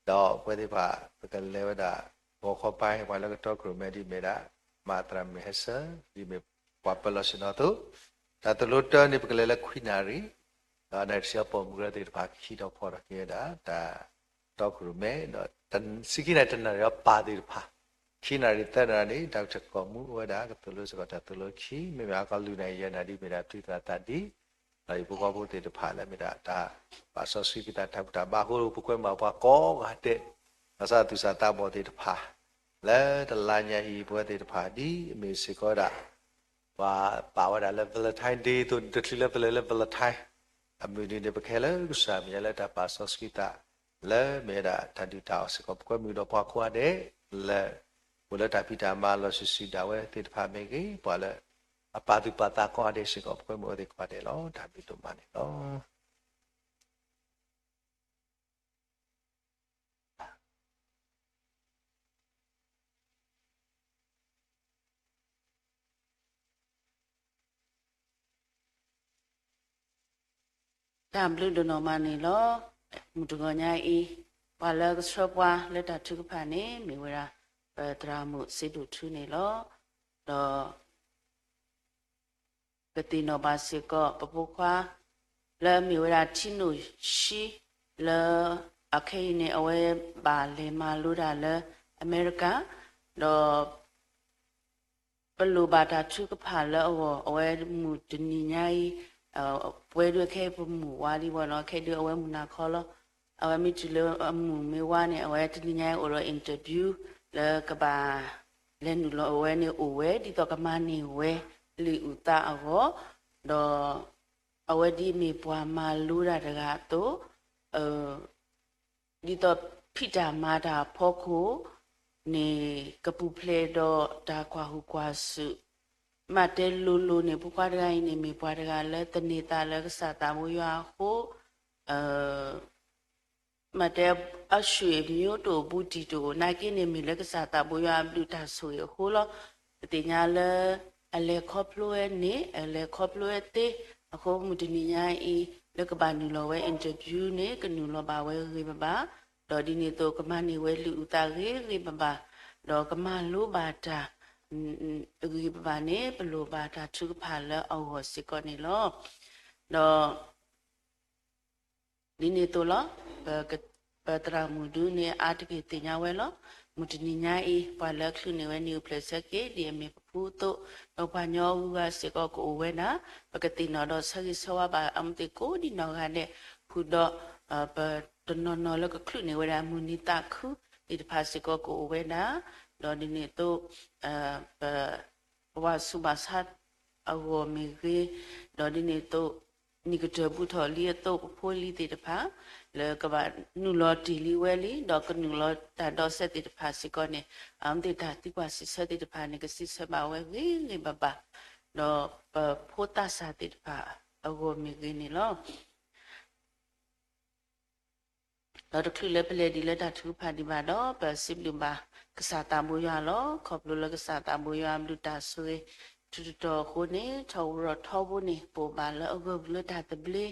ဒီးပဝဲသ့ၣ်တဖၣ် ပကလဲၤဝဲဒၣ် ဂီၤခီပၤ ပှၤလၢကတီခိၣ်ရိၣ်မဲဒ်မ့ၢ်ဒၣ် မၤသရၣ်မုၣ်ဟဲဆၢ ဒ်မ့ၢ်ပှၤပၢၤလီၢ်ဆ့ၣ်နီၤအသိး, တၢ်သိၣ်လိတၢန့ၣ် ပကလဲၤလၢခွံနၣ်ရံၣ်, ဒီးနၣ်ရံၣ်တဆံအပိာ်မုၣ်ကရၢသ့ၣ်တဖၣ် ကဟံးထီၣ်ဖီၣ်ထီၣ်က့ၤဝဲဒၣ် တၢ်တီခိၣ်ရိၣ်မဲ, ဒီး ဆံခံနၣ်ရံၣ်တနၣ်ရံၣ်အပၢ်သ့ၣ်တဖၣ်, ခံနၣ်ရံၣ်သၢနၣ်ရံၣ်န့ၣ် တၢ်ကထၢၣ်ကီၢ်မူအိၣ်ဝဲဒၣ် ကသိၣ်လိစ့ၢ်ကီးတၢ်သိၣ်လိခံ, မ့မ့ၢ်ဟါခီလွံၢ်နၣ်ရံၣ်ယဲၢ်နၣ်ရံၣ်ဒ်မ့ၢ်ဒၣ် ပတုာ်သရၣ်သးဒ် ဒီးဟံၣ်ဖိဃီဖိသ့ၣ်တဖၣ်လၢမ့ၢ်ဒၣ်တၢ်ပာ်စီဆှံက့ၤသးတၢ်ဘူၣ်တၢ်ဘါအဃိ ပကွဲမုာ်ပှၤကိးဂၤဒဲး, ဘၣ်ဆၣ်သူၣ်စၢ်သးဘီၣ်သ့ၣ်တဖၣ် လၢတလါညါအံၤ ပဝဲသ့ၣ်တဖၣ်ဒ်အမ့ၢ်စ့ၢ်ကီးဝဲဒၣ် ပှၤပာ်ဝဲဒၣ်လၢ Valentine Day အသိး တချုးလၢပလဲၤလၢ Valentine အမုၢ်နံၤန့ၣ် ပကဟဲလၢကစၢ်မဲာ်ညါလၢတၢ်ပာ်စီဆှံသး လၢမ့ၢ်ဝဲဒၣ်တၢ်ဒုၣ်တၢ်အီၣ်စ့ၢ်ကီး ပကွဲမုာ်ဒီးပှၤကိးဂၤဒဲး လၢ အိၣ်လၢတၢ်ဖံးတၢ်မၤလီၢ်စုာ်စုာ်ဒၣ်ဝဲသ့ၣ်တဖၣ်မ့ၢ်ဂ့ၤ, ပှၤလၢအပာ်သူၣ်ပာ်သးကိးဂၤဒဲးစ့ၢ်ကီး ပကွဲမုာ်အဝဲသ့ၣ်ကိးဂၤဒဲးလီၤ. တၢ်ဘျုးဒိၣ်မးန့ၣ်လီၤ. တၢ်ဘျုးဒိၣ်နီၢ်မးန့ၣ်လီၤ. မုၢ်တဂီၤညါအံၤ ပှၤလၢကဆှၢပှၤလၢတၢ်ထုကဖၣ်န့ၣ် မ့ၢ်ဝဲဒၣ် ပသရၣ်မုၣ်စ့ဒိၣ်ထူန့ၣ်လီၤ. ဒီး ကသ့ၣ်နီၣ်ဘၣ်စ့ၢ်ကီး ပဖိခွါ လၢအမ့ၢ်ဝဲဒၣ်ထံနိၣ်ဆှံ လၢအခဲအံၤန့ၣ် အဝဲဘၣ်လဲၤမၤလိတၢ်လၢအမဲရကၤ, ဒီး ပလိၣ်ဘၣ်တၢ်ထုကဖၣ်လၢအဂီၢ် အဝဲမုၢ်တနံၤညါအံၤ ပဝဲဒၣ်ခဲအံၤပမုၢ်ဝါလံဘၣ်နီၤ, ခဲဒုးအဝဲမုၢ်နၤခီလီၤ. အဝဲမ့ၢ်တုၤလၢအမုၢ်မ့ၢ်ဝါန့ၣ် အဝဲတနံၤညါအံၤအိၣ်ဒီး interview လၢကဘၣ်လဲၤနုာ်လီၤအဝဲန့ၣ်အိၣ်ဝဲ ဒ်သိးကမၤန့ၢ်ဝဲလံာ်အုၣ်သးအဂီၢ်, ဒီး အဝဲဒ်အမ့ၢ်ပှၤမၤလိတၢ်တဂၤအသိး ဒ်သိးဖံးတၢ်မၤတၢ်အဖီခိၣ်န့ၣ် ကပူၤဖျဲးဒီးတၢ်ကွၢ်ဟူးကွၢ်စူၣ်, မ့ၢ်တဲလိၤလိၤန့ၣ် ဖိခွါတဂၤအံၤန့ၣ် မ့ၢ်ပှၤတဂၤလၢသန့ၤသးလၢကစၢ်သးဘိယွၤအဃိ မ့ၢ်တဲ အဆွေမျိုးတအိၣ်ဘူးတံၢ်တအိၣ် နာ်က့န့ၣ် မ့ၢ်လၢကစၢ်သးဘိယွၤအဘျုးတၢ်ဆိၣ်ဂ့ၤအဃိလီၤ. ပသ့ၣ်ညါလၢ အလဲၤခီဖျိဝဲန့ၣ် အလဲၤခီဖျိဝဲသ့, အဃိမုၢ်တနံၤညါအံၤ လၢကဘၣ်နုာ်လီၤဝဲ interview န့ၣ် ကနုာ်လီၤဘၣ်ဝဲဂ့ၤဂ့ၤဘၣ်ဘၣ်, ဒီးဒ်န့ၣ်အသိး ကမၤန့ၢ်ဝဲလံာ်အုၣ်သးဂ့ၤဂ့ၤဘၣ်ဘၣ်, ဒီးကမၤလိဘၣ်တၢ် ဂ့ၤဘၣ်ဘၣ်န့ၣ် ပလိၣ်ဘၣ်တၢ်ထုကဖၣ်လၢအဂီၢ်စ့ၢ်ကီးန့ၣ်လီၤ. ဒီး ဒ်န့ၣ်အသိးလီၤ. ပ ပသရၣ်မုၣ်ဒုန့ၣ် အါတက့ၢ်သ့ၣ်ညါဝဲလီၤ. မုၢ်တနံၤညါအံၤ ပှၤလၢချုးန့ၢ်ဝဲန့ၣ် အုၣ်ဖျဲၣ်ဆၢက့ၤ ဒ်အမ့ၢ်ပဖုအသိး, ဒီးပှၤကညီအဂုၤအဂၤစ့ၢ်ကီးကအိၣ်ဝဲဒၣ်, ပကသ့ၣ်နီၣ်ဒီးဆၢဂ့ၤဆၢဝါဘၣ် အမ့ၢ်သ့ၣ်ကိးဒံနီၢ်ဂၤဒဲး, ဃုာ်ဒီး ပတနီၤနီၤလၢကချုးန့ၢ်ဝဲဒၣ် မုၢ်နံၤသးခုသ့ၣ်တဖၣ်စ့ၢ်ကီးကအိၣ်ဝဲဒၣ်, ဒီးဒ်န့ၣ်အသိး ပ ပဝၤဆူးဘၣ်ဆါအဂီၢ်မ့ၢ်ဂ့ၤ, ဒီးဒ်န့ၣ်အသိး နံၣ်ကတၢၢ်ဘူးထီၣ်လံအသိး ပဖိလံၤသ့ၣ်တဖၣ် လၢကဘၣ်နုာ်လီၤတ့ၢ်လံဝဲလံ, ဒီးကနုာ်လီၤတၢ်ဒီးစဲးသ့ၣ်တဖၣ်စ့ၢ်ကီးန့ၣ် အမ့ၢ်သ့ၣ်တၢ်သံကွၢ်စံးဆၢသ့ၣ်တဖၣ်န့ၣ် ကစံးဆၢဘၣ်ဝဲဂ့ၤဂ့ၤဘၣ်ဘၣ်, ဒီးပဖိသၣ်ဆၣ်သ့ၣ်တဖၣ်အဂီၢ်မ့ၢ်ဂ့ၤန့ၣ်လီၤ. ဒီးတချုးလၢပလဲၤဒံးလၢတၢ်ထုကဖၣ်ဒံးဘၣ်ဒီး ပစံးဘျုးဘၣ်ကစၢ်သးဘိယွၤလီၤ. ခီဖျိလၢကစၢ်သးဘိယွၤအဘျုးတၢ်ဆိၣ်ဂ့ၤ ထူးတတီၤအဃိန့ၣ် ထီၣ်ဝူးထီၣ်ထီဘိန့ၣ် ပအိၣ်ဘၣ်လၢအဂၢၢ်ပူၤလၢတၢ်သဘျ့,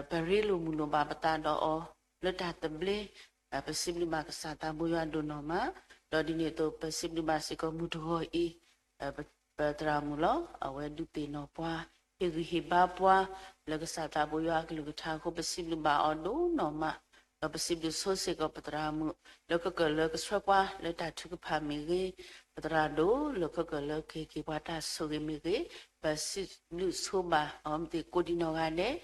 ပရ့လိာ်မုာ်လိာ်ဘၣ်ပသးဒီးအီၤလၢတၢ်သဘျ့, ပစံးဘျုးဘၣ်ကစၢ်သးဘိယွၤဒိၣ်နီၢ်မး, ဒီးဒ်န့ၣ်အသိး ပစံးဘျုးဘၣ်စ့ၢ်ကီးမုၢ်တဂီၤအံၤ ပသရၣ်မုၣ်လီၤ. အဝဲဒုးသ့ၣ်နီၣ်ပှၤ, ဟ့ၣ်ဂံၢ်ဟ့ၣ်ဘါပှၤ လၢကစၢ်သးဘိယွၤအကလုၢ်ကထါအဃိ ပစံးဘျုးဘၣ်အီၤဒိၣ်နီၢ်မး, ဒီးပစံးဘျုးဆိစ့ၢ်ကီးပသရၣ်မုၣ် လၢကကၢၢ်လၢကဆှၢပှၤလၢတၢ်ထုကဖၣ်မ့ၢ်ဂ့ၤ, ပသရၣ်ဒိၣ်လၢကကၢၢ်လၢကဟ့ၣ်က့ၤပှၤတၢ်ဆိၣ်ဂ့ၤမ့ၢ်ဂ့ၤ, ပစံးဘျုးဆိဘၣ်အီၤမ့ၢ်သ့ၣ်ကိးဒံနီၢ်ဂၤဒဲး,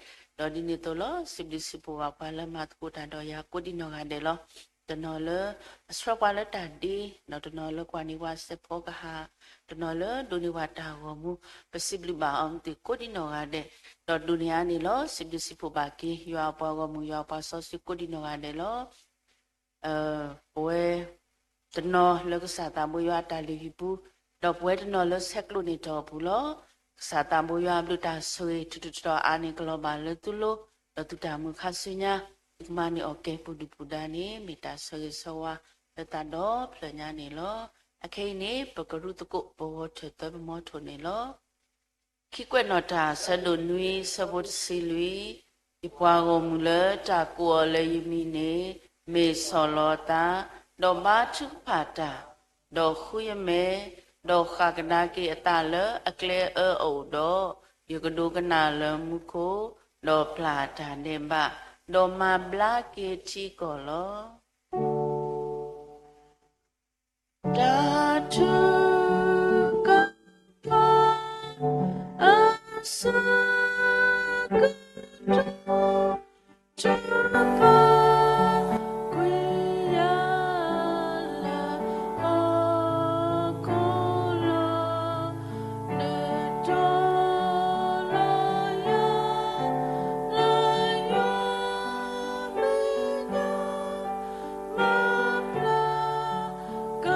ဒီးဒ်န့ၣ်အသိးလီၤ စံးဘျုးစံးဖှိၣ်ဘၣ်ပှၤလၢမၤသကိးတၢ်ဒီးယၤကိးဒံနီၢ်ဂၤဒဲးလီၤ. တနီၤလၢအဆှၢပှၤလၢတၢ်ဒ့, ဒီးတနီၤလၢကွၢ်န့ၢ်ပှၤစဲးဖီကဟၣ်, တနီၤလၢဒိးန့ၢ်ပှၤတၢ်ဂီၤမူ, ပစံးဘျုးဘၣ်အီၤမ့ၢ်သ့ၣ်ကိးဒံနီၢ်ဂၤဒဲး, ဒီးဒိးန့ၢ်အါန့ၣ်လီၤ. စံးဘျုးစံးဖှိၣ်ဘၣ်က့ၤ ယွၤအပှၤဂီၢ်မုၢ် ယွၤအပှၤစီဆှံကိးဒံနီၢ်ဂၤဒဲးလီၤ. ပဝဲတနီၤလၢကစၢ်သးဘိယွၤအတၢ်လုၢ်ဟံၣ်ပူၤ, ဒီးပဝဲတနီၤလၢဆဲးကျိးန့ၢ်တၢ်အပူၤလီၤ. ကစၢ်သးဘိယွၤအဘျုးတၢ်ဆိၣ်ဂ့ၤ ထူးထူးတီၤတီၤအါန့ၢ်ကလီၤဘၣ်လၢသုလိၤ, ဒီးသုတၢ်မုာ်ခါဆူညါ, သုကမၤန့ၢ်အီၣ်ကဲပူၤဒုၣ်ပူၤဒါန့ၣ် မ့ၢ်တၢ်ဆၢဂ့ၤဆၢဝါလၢသးဒီဖျၢၣ်ညါန့ၣ်လီၤ. အခဲအံၤန့ၣ် ပကရူၢ်သကိးပဂီၤထၢၣ်သၢပမီထိၣ်န့ၣ်လီၤ. ခံကွဲးနီၣ်တၢ် ဆၢဒိၣ်နွံ ဆၢဖိတဆံလွံၢ်, ယပှၤဂီၢ်မုၢ်လၢတၢ်ကိးအီၤလၢယမံၤန့ၣ် မ့ၢ်ဆီၣ်လီၤအသး, ဒီးဘါထုကဖၣ်တၢ်, ဒီးဃုယမဲာ်, ဒီးဃၣ်ကဒါက့ၤအသးလၢအကျဲအၢအအိၣ်ဒီး, ယကဒိကနၣ်လၢမူခိၣ်, ဒီးပျၢ်တၢ်ဒဲးဘး, ဒီးမၤဘျါက့ၤထံကီၢ်လီၤ. တၢ်ထုကဖၣ် အဆၢကတီၢ် ထုကဖၣ်ကွံာ်ယၤလၢ ဟီၣ်ခိၣ်လီၤ. နတီၤလီၤယၤ လၢယွၤမဲာ်ညါ မၤပျၢ်က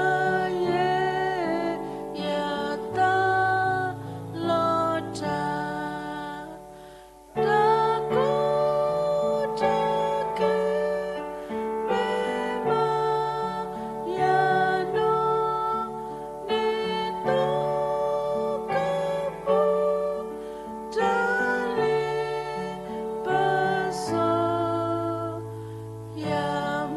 ယဲၢ်ယသးလီၤတၢ် တၢ်ကူၣ်တၢ်က့ၤ မ့ၢ်ဘၣ်ယၤဒီး နသိကပူၤ တၢ်လ့ပစီ ယ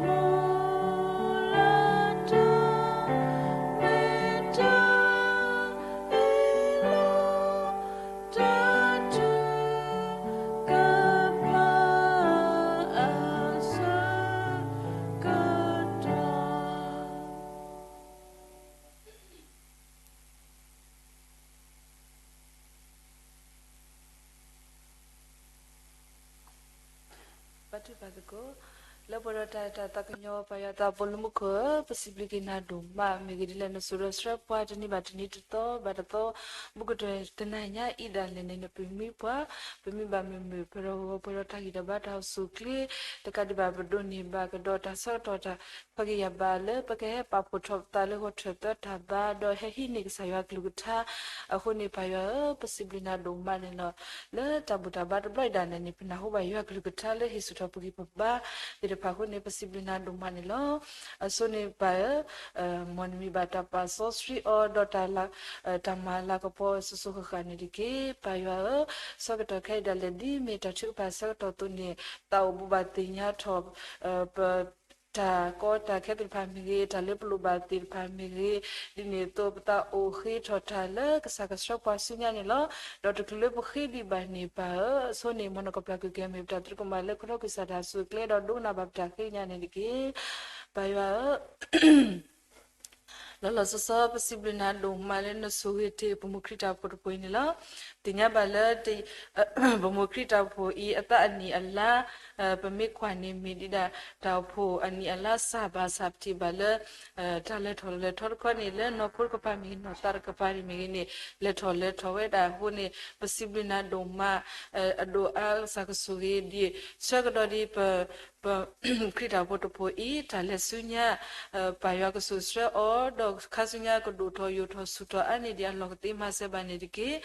မိၢ်လၢတၢ် မ့ၢ်တၢ်အ့ၣ်လိာ် တၢ်ထုကဖၣ်အဆၢကတီၢ် ဘါထုကဖၣ်သကိး, လၢပှဲၤဒီးတၢ်အဲၣ်တၢ် သးကညီၤ ပၢ်ယွၤသးဘိလၢမူခိၣ်ဧၢ, ပစံးဘျုးက့ၤနၤဒိၣ်မး မ့ၢ်ဂ့ၢ်ဒ်လဲၣ် နစိၤဒီးဆှၢပှၤတနံၤဘၣ်တနံၤ တသီဘၣ်တသီ, ဘူးကတၢၢ်တနၤညါအံၤဒၣ်လဲာ်န့ၣ် နပမံပှၤ, ပမံဘၣ်မုာ်မုာ် ပှဲၤဒီးဂီၤဂီၤ ပှဲၤဒီးတၢ်ဂံၢ်တၢ်ဘါတၢ်အိၣ်ဆူၣ်အိၣ်ချ့, တကးဒံးဘၣ် ပဒိးန့ၢ်ဘၣ်ကဒီးတၢ်ဆၢကတီၢ်တၢ် ဖီက့ၤယၤဘၣ်လၢ ပကဟဲပာ်ဖှိၣ်ထီၣ်ပသးလၢဂီၤထၢၣ်သၢတၢ်ဘါ ဒီးဟဲဟံးန့ၢ်ကစၢ်ယွၤကလုၢ်ကထါ, အဃိန့ၣ် ပၢ်ယွၤဧၢ, ပစံးဘျုးနၤဒိၣ်မးန့ၣ်လီၤ. လၢတၢ်ဘူၣ်တၢ်ဘါတဘျီအံၤဒၣ်လဲာ်န့ၣ် ပနၢ်ဟူဘၣ်ယွၤကလုၢ်ကထါလၢဟ့ၣ်ဆူၣ်ထီၣ်ပဂံၢ်ပဘါသ့ၣ်တဖၣ်အဃိန့ၣ် ပစံးဘျုးနၤဒိၣ်မးန့ၣ်လီၤ. အဆိန့ၣ်ပၢ်ဧၢ, မ်နမံၤဘၣ်တၢ်ပာ်စီဆှံအီၤ ဒီးတၢ်မၤလၤကပီၤစိၤစိၤဃၣ်ဃၣ်န့ၣ်တက့ၢ်. ပၢ်ယွၤဧၢ, ဆၢကတီၢ်ခဲအံၤဒၣ်လဲာ် ဒ်မ့ၢ်တၢ်ထုကဖၣ်ဆၢကတီၢ်အသိးန့ၣ် သးအိၣ်ဘူးဘၣ်သ့ၣ်ညါထီၣ် ပ တၢ်ကီတၢ်ခဲသ့ၣ်တဖၣ်မ့ၢ်ဂ့ၤ, တၢ်လၢပလိၣ်ဘၣ်သ့ၣ်တဖၣ်မ့ၢ်ဂ့ၤ, ဒ်န့ၣ်အသိး ပသးအိၣ်ဃ့ထီၣ်တၢ်လၢကစၢ်ကဆှၢပှၤဆူညါန့ၣ်လီၤ. ဒီးတချုးလၢပဃ့ဒံးဘၣ်န့ၣ် ပၢ်ဧၢ, အဆိန့ၣ် မ်နကပျၢ်ကွံာ်က့ၤ မ့ၢ်ပတၢ်သရူးကမၣ်လၢ ခီထီၣ်ကွံာ်စၢ်တၢ်ဆူၣ်ကျဲ ဒီးဒိကနၣ်ဘၣ်ပတၢ်ဃ့ညါန့ၣ်တက့ၢ်. ပၢ်ယွၤဧၢ လီၤလီၤဆီဆီ ပစံးဘျုးနၤဒိၣ်မးလၢနဆိၣ်ဂ့ၤတ့ၢ် ပမိၢ်ခရံာ်တၢ်အိၣ်ဖှိၣ်တဖှိၣ်အံၤန့ၣ်လီၤ. သ့ၣ်ညါဘၣ်လၢ ပမိၢ်ခရံာ်တၢ်အိၣ်ဖှိၣ်အံၤ အသးအနံၣ်အလါ ပမ့ၢ်ကွၢ်န့ၣ်မ့ၢ်ဒ်ဒၣ် တၢ်အိၣ်ဖှိၣ်အနံၣ်အလါစှၤဘၣ်ဆၣ် ပထံၣ်ဘၣ်လၢ တၢ်လဲၤထီၣ်လဲၤထီတခီန့ၣ် လၢနီၢ်ခိတကပၤမ့ၢ်ဂ့ၤ နီၢ်သးတကပၤန့ၣ်မ့ၢ်ဂ့ၤန့ၣ် လဲၤထီၣ်လဲၤထီဝဲဒၣ်အဃိန့ၣ် ပစံးဘျုးနၤဒိၣ်မး အဒိၣ်အါ ကစၢ်ကဆိၣ်ဂ့ၤဒံး ဆၢကတီၢ်ဒံး ပ ပခရံာ်တၢ်အိၣ်ဖှိၣ်တဖှိၣ်အံၤ တၢ်လဲၤဆူညါ ပၢ်ယွၤကစိာ်ဆှၢအီၤ ဒီးခါဆူညါကဒိၣ်ထီၣ်ယိာ်ထီၣ်ဆူၣ်ထီၣ်အါန့ၢ်ဒံးအလီၢ်ကသ့မၤစၢၤဘၣ်န့ၣ်တက့ၢ်.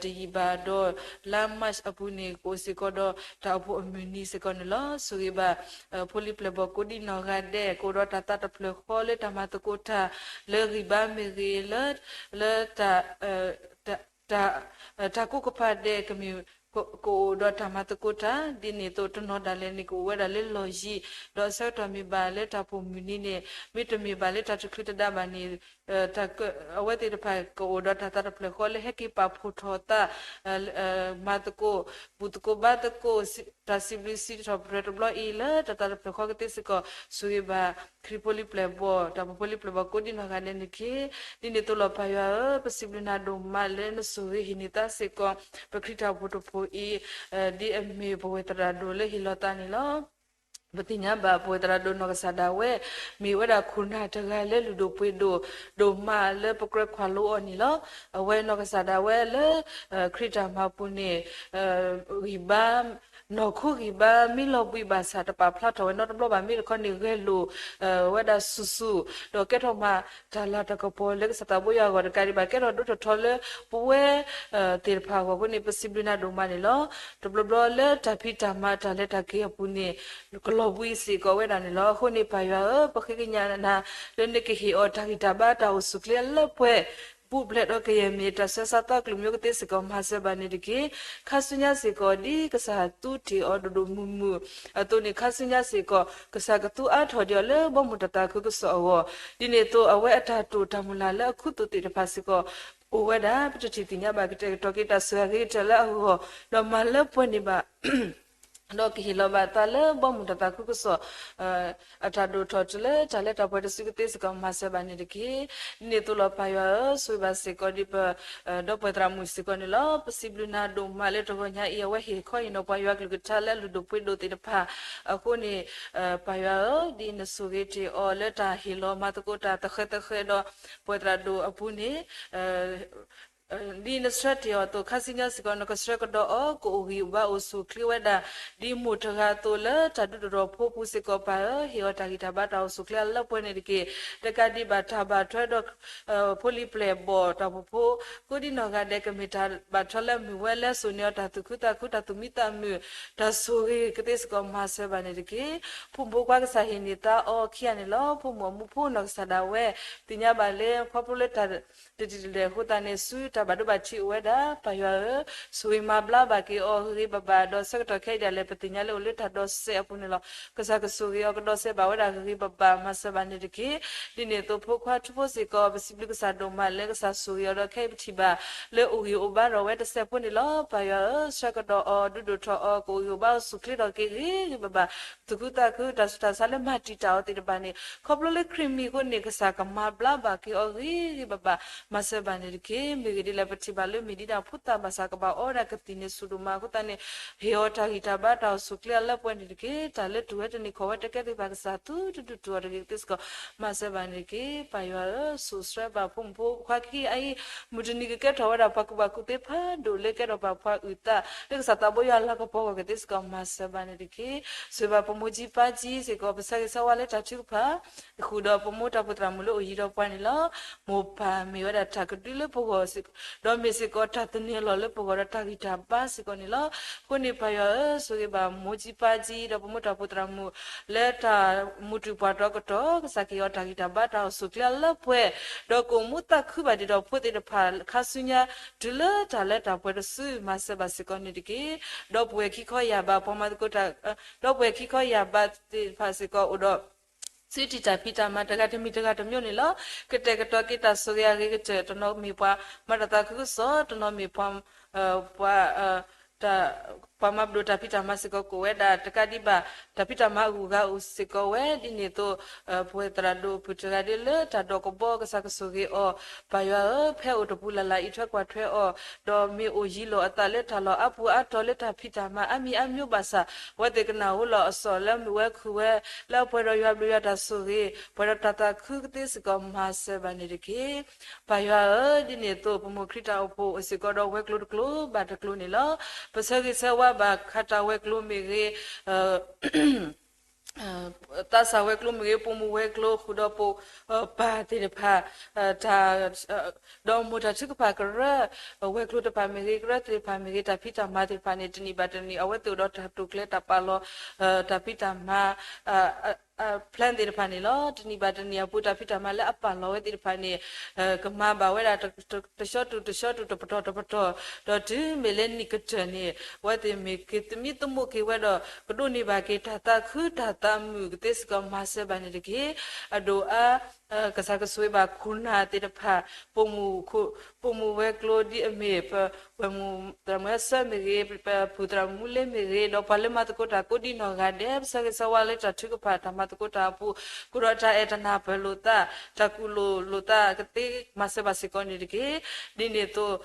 တယံာ်ဘၣ်ဒီး လါ March အပူၤန့ၣ် ကအိၣ်စ့ၢ်ကီးဒီးတၢ်အိၣ်ဖှိၣ်အမုၢ်နံၤစ့ၢ်ကီးန့ၣ်လီၤ. ဆိၣ်ဂ့ၤဘၣ် ဖိလံၤပျဲၢ်ဘီၣ်ကိးဒံနီၢ်ဂၤဒဲး ကအိၣ်ဒီးတၢ်သးတဖျၢၣ်ဃီလၢတၢ်မၤသကိးတၢ် လၢဂံၢ်ဘါမ့ၢ်ဂ့ၤ လၢ လၢတၢ် တၢ် တၢ်ကူၣ်ကပၤဒဲးကမ့ၢ် ကအိၣ်ဒီးတၢ်မၤသကိးတၢ် ဒ်န့ၣ်အသိးတနီၤဒၣ်လဲာ်န့ၣ် ကအိၣ်ဝဲဒၣ်လၢလီၢ်ယံၤ ဒီးအဆၢကတီၢ်မ့ၢ်ဘၣ်လၢတၢ်အိၣ်ဖှိၣ်မုၢ်နံၤန့ၣ် မ့တမ့ၢ်ဘၣ်လၢတၢ်တချုးတဒါဘၣ်န့ၣ် အဝဲသ့ၣ်တဖၣ်ကအိၣ်ဒီးတၢ်သးတဖျၢၣ်ဃီလၢဟဲက့ၤပာ်ဖှိၣ်ထီၣ်သး မၤသကိး ဘူၣ်သကိးဘါသကိး တၢ်စံးဘျုးစံးထီၣ်ပတြၢၤတဘျီအံၤလၢတၢ်သးတဖျၢၣ်ဃီကသ့စ့ၢ်ကီး ဆိၣ်ဂ့ၤဘၣ် ခရံာ်ဖိလံၤပျဲၢ်ဘီၣ် တၢ်အိၣ်ဖှိၣ်ဖိလံၤပျဲၢ်ဘီၣ်ကိးဒံနီၢ်ဂၤဒဲးန့ၣ်တက့ၢ်. ဒ်န့ၣ်အသိးလီၤပၢ်ယွၤဧၢ, ပစံးဘျုးနၤဒိၣ်မးလၢနဆိၣ်ဂ့ၤဟ့ၣ်န့ၢ်သးစ့ၢ်ကီး ပခရံာ်တၢ်အိၣ်ဖှိၣ်တဖှိၣ်အံၤ ဒ်အမ့ၢ်ပဝဲသရၣ်ဒိၣ်လၢဟ့ၣ်လီၤသးန့ၣ်လီၤ. ပသ့ၣ်ညါဘၣ်ပဝဲသရၣ်ဒိၣ်နီၢ်ကစၢ်ဒၣ်ဝဲ မ့ၢ်ဝဲဒၣ်ခိၣ်နၢ်တဂၤလၢလုၢ်ဒိၣ်ပှ့ၤဒိၣ်ဒိၣ်မးလၢပကြၢးကွၢ်လိအီၤန့ၣ်လီၤ. အဝဲနီၢ်ကစၢ်ဒၣ်ဝဲလၢ ခရံာ်တၢ်မၤပူၤန့ၣ် ဂံၢ်ဘါ နီၢ်ခိဂံၢ်ဘါမ့ၢ်လီၤဘှံးဘၣ်ဆၣ် တပာ်ဖျါထီၣ်ဝဲနီတဘျီဘၣ် မ့ၢ်တခီန့ၣ် ဂဲၤလိာ်ဝဲဒၣ်ဆူၣ်ဆူၣ် ဒီးကဲထီၣ်မၤတၢ်လၤတၢ်ကပီၤလၢကစၢ်သးဘိယွၤအဂီၢ်တကးဒံးဘၣ် ကဲထီၣ်ဒိထီၣ်ထီလၢပဝဲသ့ၣ်တဖၣ်အဂီၢ်အဃိန့ၣ် ပစံးဘျုးနၤဒိၣ်မးန့ၣ်လီၤ. တဘျီဘျီလၢတၢ်ဖံးတၢ်မၤတၢ်လဲၤတၢ်က့ၤအပူၤန့ၣ် ကလီၤဘှံးစ့ၢ်ကီးဝဲဒၣ်န့ၣ်လီၤ. အဃိန့ၣ် ပၢ်ယွၤဧၢ, ပဃ့ကညးနၤလၢနကဟ့ၣ်အီၤတၢ်ဂံၢ်တၢ်ဘါတၢ်အိၣ်ဆူၣ်ချ့အလၢပှဲၤ ဘူးဘျဲးဒီးကယဲၢ်မ့ၢ်တၢ်ဆှၢဆါသီကလုာ်မ့ၢ်အိၣ်ကသ့စ့ၢ်ကီး မၤစၢၤဘၣ်န့ၣ်တက့ၢ်. ခါဆူညါစ့ၢ်ကီး ဒ်ကစၢ်သူတ့ၢ်အီၤဒိၣ်ဒိၣ်မုၢ်မုၢ်အသိးန့ၣ် ခါဆူညါစ့ၢ်ကီး ကစၢ်ကသူအါထီၣ်ဒံးအီၤလၢဘီမုၢ်တၢ်သးခုကစီၣ်အဂီၢ် ဒ်န့ၣ်အသိး အဝဲအတၢ်တိာ်တၢ်မုၢ်လၢ်လၢအခူသူၣ်သ့ၣ်တဖၣ်စ့ၢ်ကီး အိၣ်ဝဲဒၣ် ပတထံၣ်သ့ၣ်ညါဘၣ် ကတဲာ်ကတီၤက့ၤတၢ်ဆိၣ်ဂ့ၤအဂ့ၤကတၢၢ်လၢအဂီၢ် ဒီးမၤလၢပှဲၤန့ၢ်ဘၣ် ဒီးကဟ့ၣ်လီၤဘၣ်သးလၢဘီမုၢ်တၢ်သးခုကစီၣ် အတၢ်ဒိၣ်ထီၣ်တုၤလၢတၢ်လၢတၢ်ပှဲၤတစုကသ့စ့ၢ်ကီး မၤစၢၤဘၣ်န့ၣ်တက့ၢ်. ဒ်န့ၣ်အသိးလီၤ ပၢ်ယွၤဧၢ, ဆိၣ်ဂ့ၤဘၣ်စ့ၢ်ကီးဒ်ပ ဒီပုၢ်ဝဲၢ်သရၣ်မုၣ်စ့ၢ်ကီးန့ၣ်လီၤ. ပစံးဘျုးနၤဒိၣ်မးလၢတဂီၤညါအံၤ အဝဲဟ့ၣ်ခီဟ့ၣ်နီၤပှၤယွၤကလုၢ်ကထါလၢအလုၢ်ဒိၣ်ပှ့ၤဒိၣ်သ့ၣ်တဖၣ်အဃိန့ၣ် ပၢ်ယွၤဧၢ, ဒ်နဆိၣ်ဂ့ၤတ့ၢ်အီၤလၢတၢ်ဟ့ၣ်လီၤမၤသကိးတၢ်သဃဲသဃဲဒီး ပဝဲၢ်သရၣ်ဒိၣ်အပူၤန့ၣ် ဒ်နဆှၢတ့ၢ်အီၤအသိး ခါဆူညါစ့ၢ်ကီး နကဆှၢကဒီးအီၤ ကအိၣ်ဂံၢ်အိၣ်ဘါအိၣ်ဆူၣ်ချ့ဝဲဒၣ် ဒ်မိၢ်တဂၤအသိးလၢတၢ်ဒုးတၢ်ဒီးဖိပူၤစ့ၢ်ကီး ပၢ်ဧၢ, ဟ့ၣ်အီၤတၢ်ဂံၢ်တၢ်ဘါတၢ်အိၣ်ဆူၣ်ချ့အလၢပှဲၤန့ၣ်တက့ၢ်. တကးဒံးဘၣ်တၢ်ဘၣ်ထွဲဒီး ဖိလံၤပျဲၢ်ဘီၣ်တၢ်အိၣ်ဖှိၣ်ဖိ ကိးဒံနီၢ်ဂၤဒဲး ကမ့ၢ်တၢ်ဘၣ်ထွဲလၢမုၢ်ဝဲလၢစိာ်န့ၢ်အီၤတၢ်သူၣ်ခုသးခု တၢ်သူၣ်မံသးမုာ် တၢ်ဆိၣ်ဂ့ၤကသ့စ့ၢ်ကီး မၤစၢၤဘၣ်န့ၣ်တက့ၢ်. ဖိမုၣ်ဖိခွါကစၢ်ဟ့ၣ်န့ၢ်သါအီၤခံဂၤန့ၣ်လီၤ. ဖိမုၣ်အမူဖိနီၢ်ကစၢ်ဒၣ်ဝဲ သ့ၣ်ညါဘၣ်လၢ ခီဖျိလၢတၢ်တတံာ်တလဲၢ်အဃိသတးန့ၣ် ဆူတၢ်ဘၣ်ဒိဘၣ်ထံးအိၣ်ဝဲဒၣ် ပၢ်ယွၤဧၢ, ဆိၣ်ဂ့ၤမၤဘျါဘၣ်က့ၤအီၤဂ့ၤဂ့ၤဘၣ်ဘၣ် ဒီးဆၢကတီၢ်ခဲအံၤဒၣ်လဲာ် ပသ့ၣ်ညါလၢအိၣ်လၢတၢ်ဒီးစဲးအပူၤန့ၣ်လီၤ. ကစၢ်ကဆိၣ်ဂ့ၤအီၤကဒီးစဲးဘၣ်ဝဲဒၣ်ဂ့ၤဂ့ၤဘၣ်ဘၣ် မၤစၢၤဘၣ်န့ၣ်တက့ၢ်. ဒ်န့ၣ်အသိးဖိခွါထူဖိစ့ၢ်ကီး ပစံးဘျုးကစၢ်ဒိၣ်မးလၢကစၢ်ဆိၣ်ဂ့ၤအီၤဒီးခဲအံၤပထံၣ်ဘၣ် လၢအိၣ်ဂံၢ်အိၣ်ဘါထီၣ်ဝဲတစဲးဖိန့ၣ်လီၤ. ပၢ်ယွၤဧၢ, ဆှၢကဒီးအီၤ ဒုးဒိၣ်ထီၣ်အီၤ ကအိၣ်ဂံၢ်အိၣ်ဘါအိၣ်ဆူၣ်ချ့ထီၣ်က့ၤဂ့ၤဂ့ၤဘၣ်ဘၣ် သူၣ်ခုသးခု တၢ်ဆူးတၢ်ဆါလၢမၤတံာ်တာ်အီၤသ့ၣ်တဖၣ်န့ၣ် ခီဖျိလၢခရံာ်မံၤအဃိန့ၣ် ကစၢ်ကမၤဘျါဘၣ်က့ၤအီၤဂ့ၤဂ့ၤဘၣ်ဘၣ် မၤစၢၤဘၣ်န့ၣ်တက့ၢ်. မ့ၢ်ဂ့ၢ်ဒ်လဲၣ် ပထံၣ်ဘၣ်လၢမ့ၢ်ဒ်ဒၣ်ဖိသၣ်ဘၣ်ဆၣ် ကဘၣ်အီဝဲဒၣ်ကသံၣ်န့ၣ်ဆူၣ်ဒိၣ်မးအဃိသတးန့ၣ် ဟ့ၣ်အီၤတၢ်ဂံၢ်တၢ်ဘါတၢ်အိၣ်ဆူၣ်ချ့အလၢပှဲၤန့ၣ်တက့ၢ်. တၢ်လၢတူၢ်ဝဲတန့ၢ်ခီၣ်ဝဲတကဲသ့ၣ်တဖၣ် ကစၢ်သူတဒူၣ်တူၢ်အီၤတဂ့ၤကသ့စ့ၢ်ကီး မၤစၢၤဘၣ်န့ၣ်တက့ၢ်. ပၢ်ယွၤဧၢ, ဆိၣ်ဆှၢဘၣ်ဖိမုၣ်ဖိခွါခံဂၤအံၤ မုၢ်တနံၤကကဲထီၣ်ဝဲဒၣ်ပှၤကူၣ်ဘၣ်ကူၣ်သ့ဖးဒိၣ် လၢကဲထီၣ်ဘၣ်ပှၤအုၣ်သး လၢကစၢ်သးဘိယွၤအလၤကပီၤအဂီၢ်ကသ့စ့ၢ်ကီး မၤစၢၤဘၣ်န့ၣ်တက့ၢ်. ဆိၣ်ဂ့ၤဘၣ်ပမိၢ်ကၠံပၢ်ကၠံစ့ၢ်ကီး ပဆၢဂ့ၤဆၢဝါလၢတၢ်ထုကဖၣ် ဃုာ်ဒီးပမိၢ်တၢ်ဖှိၣ်သရၣ်မုၣ်လၢအိၣ်ယံၤဒီးပှၤန့ၣ်လီၤ. မိၢ်ပၢ်မ့ၢ်ဝဲဒၣ်တၢ်ကဒုလၢပဂီၢ် ဒီးမ့ၢ်စ့ၢ်ကီးတၢ်သန့ၤလီၤလၢပဂီၢ်ဒီးတၢ်ဂံၢ်တၢ်ဘါစ့ၢ်ကီးန့ၣ်လီၤ. အဃိန့ၣ် ပၢ်ယွၤဧၢ, ဆိၣ်ဂ့ၤဘၣ်မိၢ်ကၠံပၢ်ကၠံ ဒီးပမိၢ်တၢ်ဖှိၣ်သရၣ်မုၣ် လၢတၢ်မူတူၢ်ပှၤတီကတီၢ် ကစၢ်ကဟ့ၣ်အီၤတၢ်ဂံၢ်တၢ်ဘါတၢ်အိၣ်ဆူၣ်ချ့အလၢပှဲၤ ဒီးကအိၣ်မူသးခုဘၣ်ဒံးဒီးဖိသ့ၣ်တဖၣ် ခါဆူညါ တုၤလၢတၢ်လၢတၢ်ပှဲၤတစု မၤစၢၤဘၣ်စ့ၢ်ကီးန့ၣ်တက့ၢ်. ဒီပုၢ်ဝဲၢ်ခံခီယၢ်ဘး ပှၤမၤသကိးတၢ် ဒီပုၢ်ဝဲၢ်ခံခီယၢ်ဘးသ့ၣ်တဖၣ်စ့ၢ်ကီးအိၣ်ဒီး စုတံၢ်တၢ်ဖံးတၢ်မၤတဂၤတမံၤတဂၤတမံၤန့ၣ်လီၤ. ကတဲာ်ကတီၤက့ၤတၢ်ဆိၣ်ဂ့ၤအဂ့ၤကတၢၢ် တနီၤမ့ၢ်ပှၤမၤတၢ်သးခုကစီၣ် တနီၤမ့ၢ်ပှၤ ပှၤ ပှၤမၤဘျိးတၢ်ဖံးတၢ်မၤစ့ၢ်ကီးကအိၣ်ဝဲဒၣ် တကးဒံးဘၣ် တၢ်ဖံးတၢ်မၤအဂုၤအဂၤအိၣ်စ့ၢ်ကီးဝဲ ဒ်န့ၣ်အသိး ပဝဲသရၣ်ဒိၣ်အပုၢ်တဂၤဒ်လၢတၢ်ဒိးကဘီ ကစၢ်ကဆိၣ်ဂ့ၤအီၤ ပၢ်ယွၤဧၢ, ဖဲအိၣ်တပူၤလၢ်လၢ်အံးထွဲကွၢ်ထွဲအီၤ ဒီးမ့ၢ်အိၣ်ယံၤလီၤအသးလၢတၢ်လီၢ်အါပူၤအါတီၤလၢတၢ်ဖံးတၢ်မၤအါမံၤအါမံၤဘၣ်ဆၣ် အဝဲသ့ၣ်ကနၣ်ဟူလီၤအစီၣ်လၢမုာ်ဝဲခုၣ်ဝဲ လၢအပှဲၤဒီးယွၤဘျုးယွၤတၢ်ဆိၣ်ဂ့ၤ ပှဲၤဒီးတၢ်သးခုကသ့စ့ၢ်ကီး မၤစၢၤဘၣ်န့ၣ်တက့ၢ်. ပၢ်ယွၤဧၢ, ဒ်န့ၣ်အသိး ပမိၢ်ခရံာ်တၢ်အိၣ်ဖှိၣ်အိၣ်စ့ၢ်ကီးဒီးဝဲၤကျိၤတကျိၤဘၣ်တကျိၤန့ၣ်လီၤ. ပဆၢဂ့ၤဆၢဝါဘၣ်ခးတၢ်ဝဲၤကျိၤမ့ၢ်ဂ့ၤ သးစၢ်ဝဲၤကျိၤမ့ၢ်ဂ့ၤ ပိာ်မုၣ်ဝဲၤကျိၤ ဃုာ်ဒီးပိာ်ပၢ်သ့ၣ်တဖၣ် တၢ် ဒီးမိၢ်တၢ်ထုကဖၣ်ကရၢ ဝဲၤကျိၤတဖၣ်မ့ၢ်ဂ့ၤ ကရၢသ့ၣ်တဖၣ်မ့ၢ်ဂ့ၤ တၢ်ဖံးတၢ်မၤသ့ၣ်တဖၣ်န့ၣ် တနံၣ်ဘၣ်တနံၣ် အဝဲသ့ၣ်အိၣ်ဒီးတၢ်တိာ်ကျဲၤတၢ်ပာ်လီၤ တၢ်ဖံးတၢ်မၤ plan သ့ၣ်တဖၣ်န့ၣ်လီၤ. တနံၣ်ဘၣ်တနံၣ်အပူၤ တၢ်ဖံးတၢ်မၤလၢအပာ်လီၤဝဲသ့ၣ်တဖၣ်န့ၣ် ကမၤဘၣ်ဝဲဒၣ် တဆှီတူာ်တဆှီတူာ် တပတီၢ်တပတီၢ် ဒီးတုၤမ့ၢ်လၢနံၣ်ကတၢၢ်န့ၣ် အဝဲသ့ၣ်မ့ၢ်က့ၤသမံသမိးက့ၤဝဲဒီး ကဒိးန့ၢ်ဘၣ်က့ၤတၢ်သးခုတၢ်သးမုာ်ကသ့စ့ၢ်ကီး မၤစၢၤဘၣ်န့ၣ်တက့ၢ်. အဒိၣ်အါ ကစၢ်ကဆိၣ်ဂ့ၤဘၣ်ခိၣ်နၢ်သ့ၣ်တဖၣ်, ပိာ်မုၣ်ဝဲၤကျိၤဒ်အမ့ၢ် ပဝဲၢ်မုၣ်သရၣ်မုၣ်အဆၢမ့ၢ်ဂ့ၤ, ပပုၢ်သရၣ်မုၣ်မူလ့မ့ၢ်ဂ့ၤ, ဒီးပှၤလၢမၤသကိးတၢ်ကိးဒံနီၢ်ဂၤဒဲး, ပဆၢဂ့ၤဆၢဝါလၢတၢ်ထုကဖၣ်တၢ်မၤသကိးတၢ်အပူၤ, ကအိၣ်ဒီးတၢ်အဲၣ်တၢ်နၢ်ပၢၢ်လိာ်သး, တၢ်ကူၣ်လိာ်လိာ်သးကသ့မၤစၢၤဘၣ်စ့ၢ်ကီးန့ၣ်တက့ၢ်. ဒ်န့ၣ်အသိး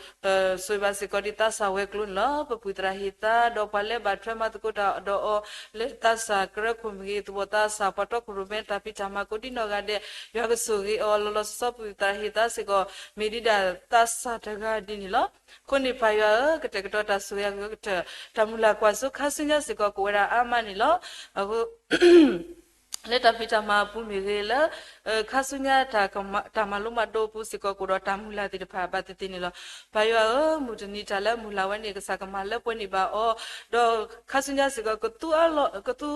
ဆိၣ်ဂ့ၤဘၣ်စ့ၢ်ကီးဒ်သးစၢ်ဝဲၤကျိၤန့ၣ်လီၤ. ပပုၢ်သရၣ်ဟ့ၣ်သါ, ဒီးပှၤလၢဘၣ်ထွဲမၤသကိးတၢ်ဒီးအီၤ, လၢသးစၢ်ကရၢခိၣ်မ့ၢ်ဂ့ၤ, သူၣ်ဘီၣ်သးစၢ်, ပှၤတီခိၣ်ရိၣ်မဲတၢ်ဖံးတၢ်မၤကိးဒံနီၢ်ဂၤဒဲး, ယွၤကဆိၣ်ဂ့ၤအီၤလီၤလီၤဆီဆီ. ပပုၢ်သရၣ်ဟ့ၣ်သါစ့ၢ်ကီး မ့ၢ်ဒံးဒၣ်သးစၢ်တဂၤဒ်န့ၣ်လီၤ. အဃိန့ၣ်ပၢ်ယွၤဧၢ, ကတဲာ်ကတီၤတၢ်ဆိၣ်ဂ့ၤအဂၢၢ်ကတၢၢ်, တၢ်မုၢ်လၢ်ကွၢ်စိခါဆူညါစ့ၢ်ကီး ကအိၣ်ဝဲဒၣ်အါမးန့ၣ်လီၤ. လၢတၢ်ဖံးတၢ်မၤအပူၤမ့ၢ်ဂ့ၤ, လၢခါဆူညါ တၢ်မၤလိမၤဒိးအပူၤစ့ၢ်ကီး ကအိၣ်ဒီးတၢ်မုၢ်လၢ်သ့ၣ်တဖၣ်ဘၣ်သ့ၣ်သ့ၣ်န့ၣ်လီၤ. ပၢ်ယွၤဧၢ, မုၢ်တနံၤတၢ်လၢမုၢ်လၢ်ဝဲန့ၣ် ကစၢ်ကမၤလၢပှဲၤန့ၢ်ဘၣ်အီၤ, ဒီးခါဆူညါစ့ၢ်ကီး ကသူ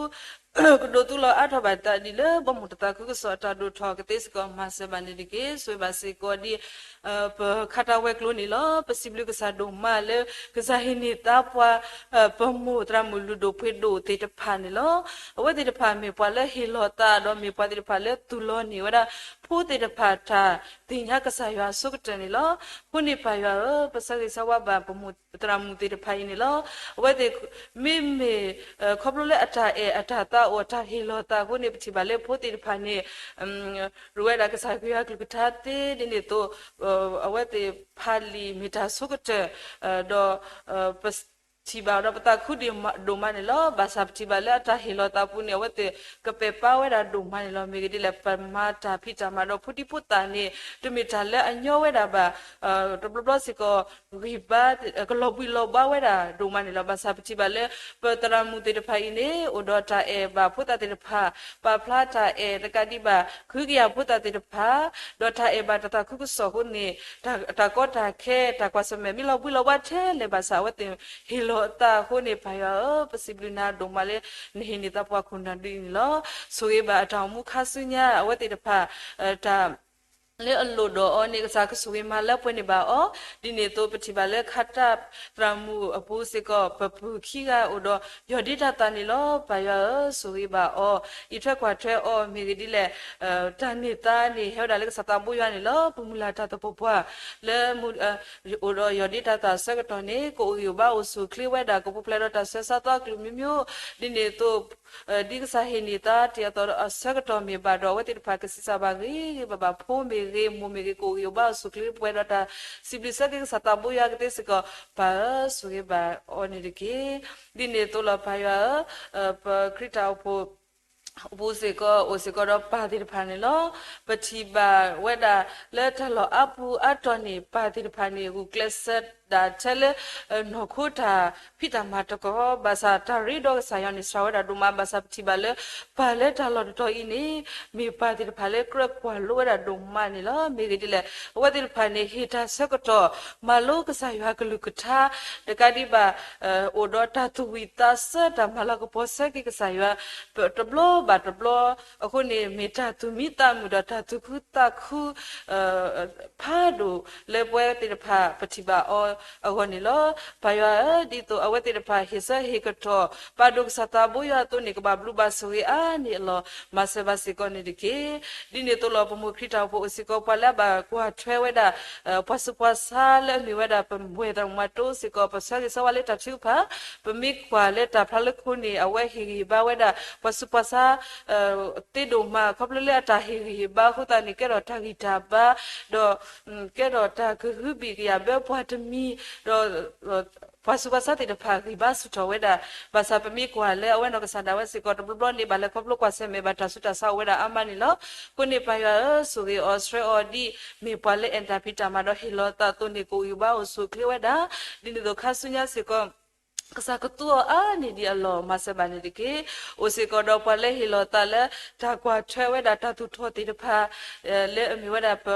ကဒိးသူလီၤအါထီၣ်ဘၣ်သးဒ်လၢ ဘီမုၢ်တသးခုကစီၣ်အတၢ်ဒိၣ်ထီၣ်ကသ့စ့ၢ်ကီး မၤစၢၤဘၣ်န့ၣ်တက့ၢ်. ဆိၣ်ဂ့ၤဘၣ်စ့ၢ်ကီးဒ် ပခါတၢ်ဝဲၤကျိၤန့ၣ်လီၤ. ပစံးဘျုးကစၢ်ဒိၣ်မးလၢ ကစၢ်ဟ့ၣ်န့ၢ်သါပှၤ ပမိၢ်သရၣ်မုၣ်လုၢ်ဒိၣ်ပှ့ၤဒိၣ်သ့ၣ်တဖၣ်န့ၣ်လီၤ. အဝဲသ့ၣ်တဖၣ်မ့ၢ်ပှၤလၢဟ့ၣ်လီၤသး ဒီးမ့ၢ်ပှၤသ့ၣ်တဖၣ်လၢသူၣ်လီၤန့ၢ်ဝဲဒၣ် ဖိသ့ၣ်တဖၣ်တၢ်သ့ၣ်ညါကစၢ်ယွၤအဆိကတၢၢ်န့ၣ်လီၤ. အဃိန့ၣ်ပၢ်ယွၤဧၢ, ပဆၢဂ့ၤဆၢဝါဘၣ်ပမိၢ်သရၣ်မုၣ်သ့ၣ်တဖၣ်အံၤန့ၣ်လီၤ. အဝဲသ့ၣ် မ့မ့ၢ် ခီဖျိလၢအတၢ်အဲၣ်အတၢ်သးအိၣ် အတၢ်ဟ့ၣ်လီၤသးအဃိန့ၣ် ပထံၣ်ဘၣ်လၢဖိသ့ၣ်တဖၣ်န့ၣ် ရူဝဲဒၣ်ကစၢ်ယွၤကလုၢ်ကထါသ့ဒ်န့ၣ်အသိး အဝဲသ့ၣ်ဖးလံာ်မ့ၢ်တၢ်ဆိကတၢၢ် ဒီး ပထံၣ်ဘၣ်ဒီးပသးခုဒိၣ်မးန့ၣ်လီၤ. ဘၣ်ဆၣ်ပထံၣ်ဘၣ်လၢအတၢ်ဟ့ၣ်လီၤသးပူၤန့ၣ် အဝဲသ့ၣ်ကပဲာ်ပာ်ဝဲဒၣ်ဒိၣ်မးန့ၣ်လီၤ. မ့ၢ်ဂ့ၤဒ်လဲၣ် ပမၤတၢ်ဖံးတၢ်မၤဒီးဖိဒံဖိသၣ်န့ၣ် တမ့ၢ်တၢ်လၢအညီဝဲဒၣ်ဘၣ်. တဘျီဘျီစ့ၢ်ကီး ဂံၢ်ဘါ ကလီၤဘှံးလီၤဘှါဝဲဒၣ်ဒိၣ်မးန့ၣ်လီၤ. ဘၣ်ဆၣ်ပထံၣ်ဘၣ်လၢ ပသရၣ်မုၣ်သ့ၣ်တဖၣ်အံၤန့ၣ် အိၣ်ဒီးတၢ်အဲၣ်ဘၣ်ဖိသၣ်သ့ၣ်တဖၣ်, ပာ်ဖျါတၢ်အဲၣ်တကးဒံးဘၣ် ကဟုကယာ်ဖိသၣ်သ့ၣ်တဖၣ်, ဒီးတၢ်အဲၣ်ဘၣ်တၢ်သးခုကစီၣ်အဃိန့ၣ် တၢ်ကီတၢ်ခဲ တၢ်ကွၢ်ဆၢၣ်မဲာ်မ့ၢ်လီၤဘှံးလီၤဘှါထဲလဲၣ်ဘၣ်ဆၣ် အဝဲသ့ၣ်ဟ့ၣ်လီၤအသးအဃိန့ၣ် ပၢ်ယွၤဧၢ, ပစံးဘျုးနၤဒိၣ်မးလၢ နဟ့ၣ်န့ၢ်သးပှၤခိၣ်နၢ်ဒ်အံၤန့ၣ်လီၤ. ဆိၣ်ဂ့ၤဘၣ်အတၢ်အိၣ်မူခါဆူညါ အဝဲသ့ၣ်တဖၣ် တၢ် လၢအလိၣ်ဒီးအီၤန့ၣ် ကစၢ်ကဆိၣ်ဂ့ၤမၤလၢပှဲၤန့ၢ်ဘၣ်အီၤ. ဒ်န့ၣ်အသိးပထံၣ်ဘၣ်လၢခါတၢ်သရၣ်မုၣ်အပူၤစ့ၢ်ကီး ပပုၢ်ခံဂၤအိၣ်ဒီးယီၢ်ဒ့တၢ်သးန့ၣ်လီၤ. ပၢ်ယွၤဧၢ, ဆိၣ်ဂ့ၤဘၣ်အီၤ, အံးထွဲကွၢ်ထွဲအီၤ မ့ၢ်ဂ့ၤဒ်လဲၣ် တၢ်န့ၢ်သါန့ၣ် ဟဲဝဲဒၣ်လၢကစၢ်သးဘိယွၤန့ၣ်လီၤ. ပမုၢ်လၢ်တၢ်သပှၢ်ပှၢ် လၢ အိၣ်ဒီးယီၢ်ဒ့တၢ်သးအဆၢကတီၢ်န့ၣ် ကအိၣ်ဂံၢ်အိၣ်ဘါအိၣ်ဆူၣ်အိၣ်ချ့ဝဲဒၣ် ကပူၤဖျဲးဒီးတၢ်ဆှၢဆါသီအကလုာ်မံၤမံၤ, ဒ်န့ၣ်အသိး ဒ်ကစၢ်ဟ့ၣ်န့ၢ်သါတ့ၢ်အသိးအဆၢကတီၢ်မ့ၢ်ဘၣ်ဒီး အဝဲသ့ၣ်တဖၣ်ကဆံးစၢ်ဘၣ်ဂ့ၤဂ့ၤဘၣ်ဘၣ်, ဖိမ့ၢ်ဂ့ၤ မိၢ်မ့ၢ်ဂ့ၤ ကအိၣ်ဂံၢ်အိၣ်ဘါအိၣ်ဆူၣ်အိၣ်ချ့ ပှဲၤဒီးတၢ်စံးဘျုးစၢက့ၤကစၢ်သးဘိယွၤကသ့စ့ၢ်ကီး ပၢ်ဧၢ ဆိၣ်ဂ့ၤဘၣ်အီၤန့ၣ်တက့ၢ်. ဒ်န့ၣ်အသိးလီၤ ပၢ်ယွၤဧၢ, ပခရံာ်တၢ်အိၣ်ဖှိၣ် အပူၤစ့ၢ်ကီး အိၣ်စ့ၢ်ကီးဒီးပၢ်သ့ၣ်တဖၣ်န့ၣ်လီၤ. ပထံၣ်ဘၣ်ဝဲဒၣ်လၢတၢ်လီၢ်အါပူၤအါတီၢ်န့ၣ် ပၢ်သ့ၣ်တဖၣ်န့ၣ် ဂုာ်ကျဲးစၢးဒၣ်ထဲလၢ နီၢ်ခိတၢ်ဖံးတၢ်မၤတကီၢ်, ဘၣ်ဆၣ်တၢ်ရ့ဒီးကစၢ်ယွၤန့ၣ် စှၤဝဲဒၣ်ဒိၣ်မး, ဘၣ်ဆၣ်ပထံၣ်ဘၣ်လၢ ပၢ်လၢတၢ်လီၢ်တတီၤအံၤန့ၣ် မ့ၢ်ပၢ်သ့ၣ်တဖၣ်လၢကြၢးကွၢ်လိဝဲဒၣ်ဒိၣ်မးန့ၣ်လီၤ. မ့ၢ်ဂ့ၤဒ်လဲၣ် အဝဲသ့ၣ်တဖၣ်န့ၣ် ဟ့ၣ်တၢ်ဆၢကတီၢ် မၤလိကစၢ်ယွၤကလုၢ်ကထါ တကးဒံးဘၣ် အိၣ်ဒီးတၢ်သူၣ်ဝံၣ်သးဆၢ တၢ်မၤလၤကပီၤဆၢက့ၤကစၢ်ယွၤ တဘျီဘၣ်တဘျီ အဃိန့ၣ် မ့ၢ်တၢ်သူၣ်မံသးမုာ်ဒီးတၢ်သူၣ်ခုသးခု ဖးဒိၣ်လၢပဝဲသ့ၣ်တဖၣ်ပထံၣ်ဘၣ်အီၤအဂီၢ်န့ၣ်လီၤ. ပၢ်ယွၤဧၢ, ဒ်သိးအဝဲသ့ၣ်တဖၣ်ဟ့ၣ်ဆၢဟ့ၣ်ကတီၢ် ပာ်ဒိၣ်ကစၢ်သးဘိယွၤအသိးန့ၣ် ကဘၣ်ဘျုးဘၣ်ဆိၣ်ဂ့ၤအါန့ၢ်အလီၢ် မၤစၢၤဘၣ်စ့ၢ်ကီးန့ၣ်တက့ၢ်. ဒ်န့ၣ်အသိးလီၤ ပမိၢ်ခရံာ်တၢ်အိၣ်ဖှိၣ်အိၣ်စ့ၢ်ကီး ပှၤလၢအဘၣ်ကွၢ်ထွဲဝဲဒၣ် ပှၤဆူးပှၤဆါလၢအမ့ၢ်ဝဲဒၣ်ပဝဲၢ်သရၣ်မုၣ်မၤတိစ့ၢ်ကီး ပဆၢဂ့ၤဆၢဝါလၢတၢ်ထုကဖၣ် ပမ့ၢ်ကွၢ်လၢတၢ်ဖျါလၢခိန့ၣ် အဝဲဟ့ၣ်ဂံၢ်ဟ့ၣ်ဘါဝဲဒၣ် ပှၤဆူးပှၤဆါ သ့ဒိၣ်မး ခီဖျိလၢအတၢ်ဟ့ၣ်ဂံၢ်ဟ့ၣ်ဘါအဃိသတးန့ၣ် ကဲထီၣ်တၢ်ဂံၢ်တၢ်ဘါ ဒီး ကဲထီၣ်တၢ်ကဟုဘံၣ်ကယာ်ဘၢပှၤတမံၤ ဒီး ပှၤဆူးပှၤဆါသ့ၣ်တဖၣ်ဂံၢ်ဘါဆူၣ်ထီၣ်ဝဲဒၣ်, ဘၣ်ဆၣ်ပမ့ၢ်ကွၢ်လၢအဝဲနီၢ်ကစၢ်ဒၣ်ဝဲစ့ၢ်ကီး တဘျီဘျီန့ၣ် ဘၣ်လဲၤခီဖျိကွၢ်ဆၢၣ်မဲာ်ဘၣ်တၢ်ဆူးတၢ်ဆါအိၣ်ဝဲဒၣ်အါမးန့ၣ်လီၤ. အဃိန့ၣ်ပၢ်ယွၤဧၢ, ဆိၣ်ဂ့ၤအီၤဆှၢအီၤဒ် မ့ၢ်ပှၤလၢအဲၣ်တၢ်ဖံးတၢ်မၤဒီးဟ့ၣ်လီၤသးအသိးန့ၣ် ကအိၣ်ဂံၢ်ဘါအိၣ်ဆူၣ်အိၣ်ချ့ဝဲဒၣ်, ဒ်န့ၣ်အသိးခါဆူညါစ့ၢ်ကီး ကစၢ်ကသူအီၤအါန့ၢ်ဒံးအလီၢ် မၤစၢၤဘၣ်န့ၣ်တက့ၢ်. အိၣ်စ့ၢ်ကီးဒီးပှၤလၢဟ့ၣ်လီၤသးလၢ တၢ်ကွၢ်ထွဲဝဲဒၣ်တၢ်သူၣ်ထီၣ်သ့ၣ်တဖၣ် လၢအမ့ၢ်ဝဲဒၣ်ပ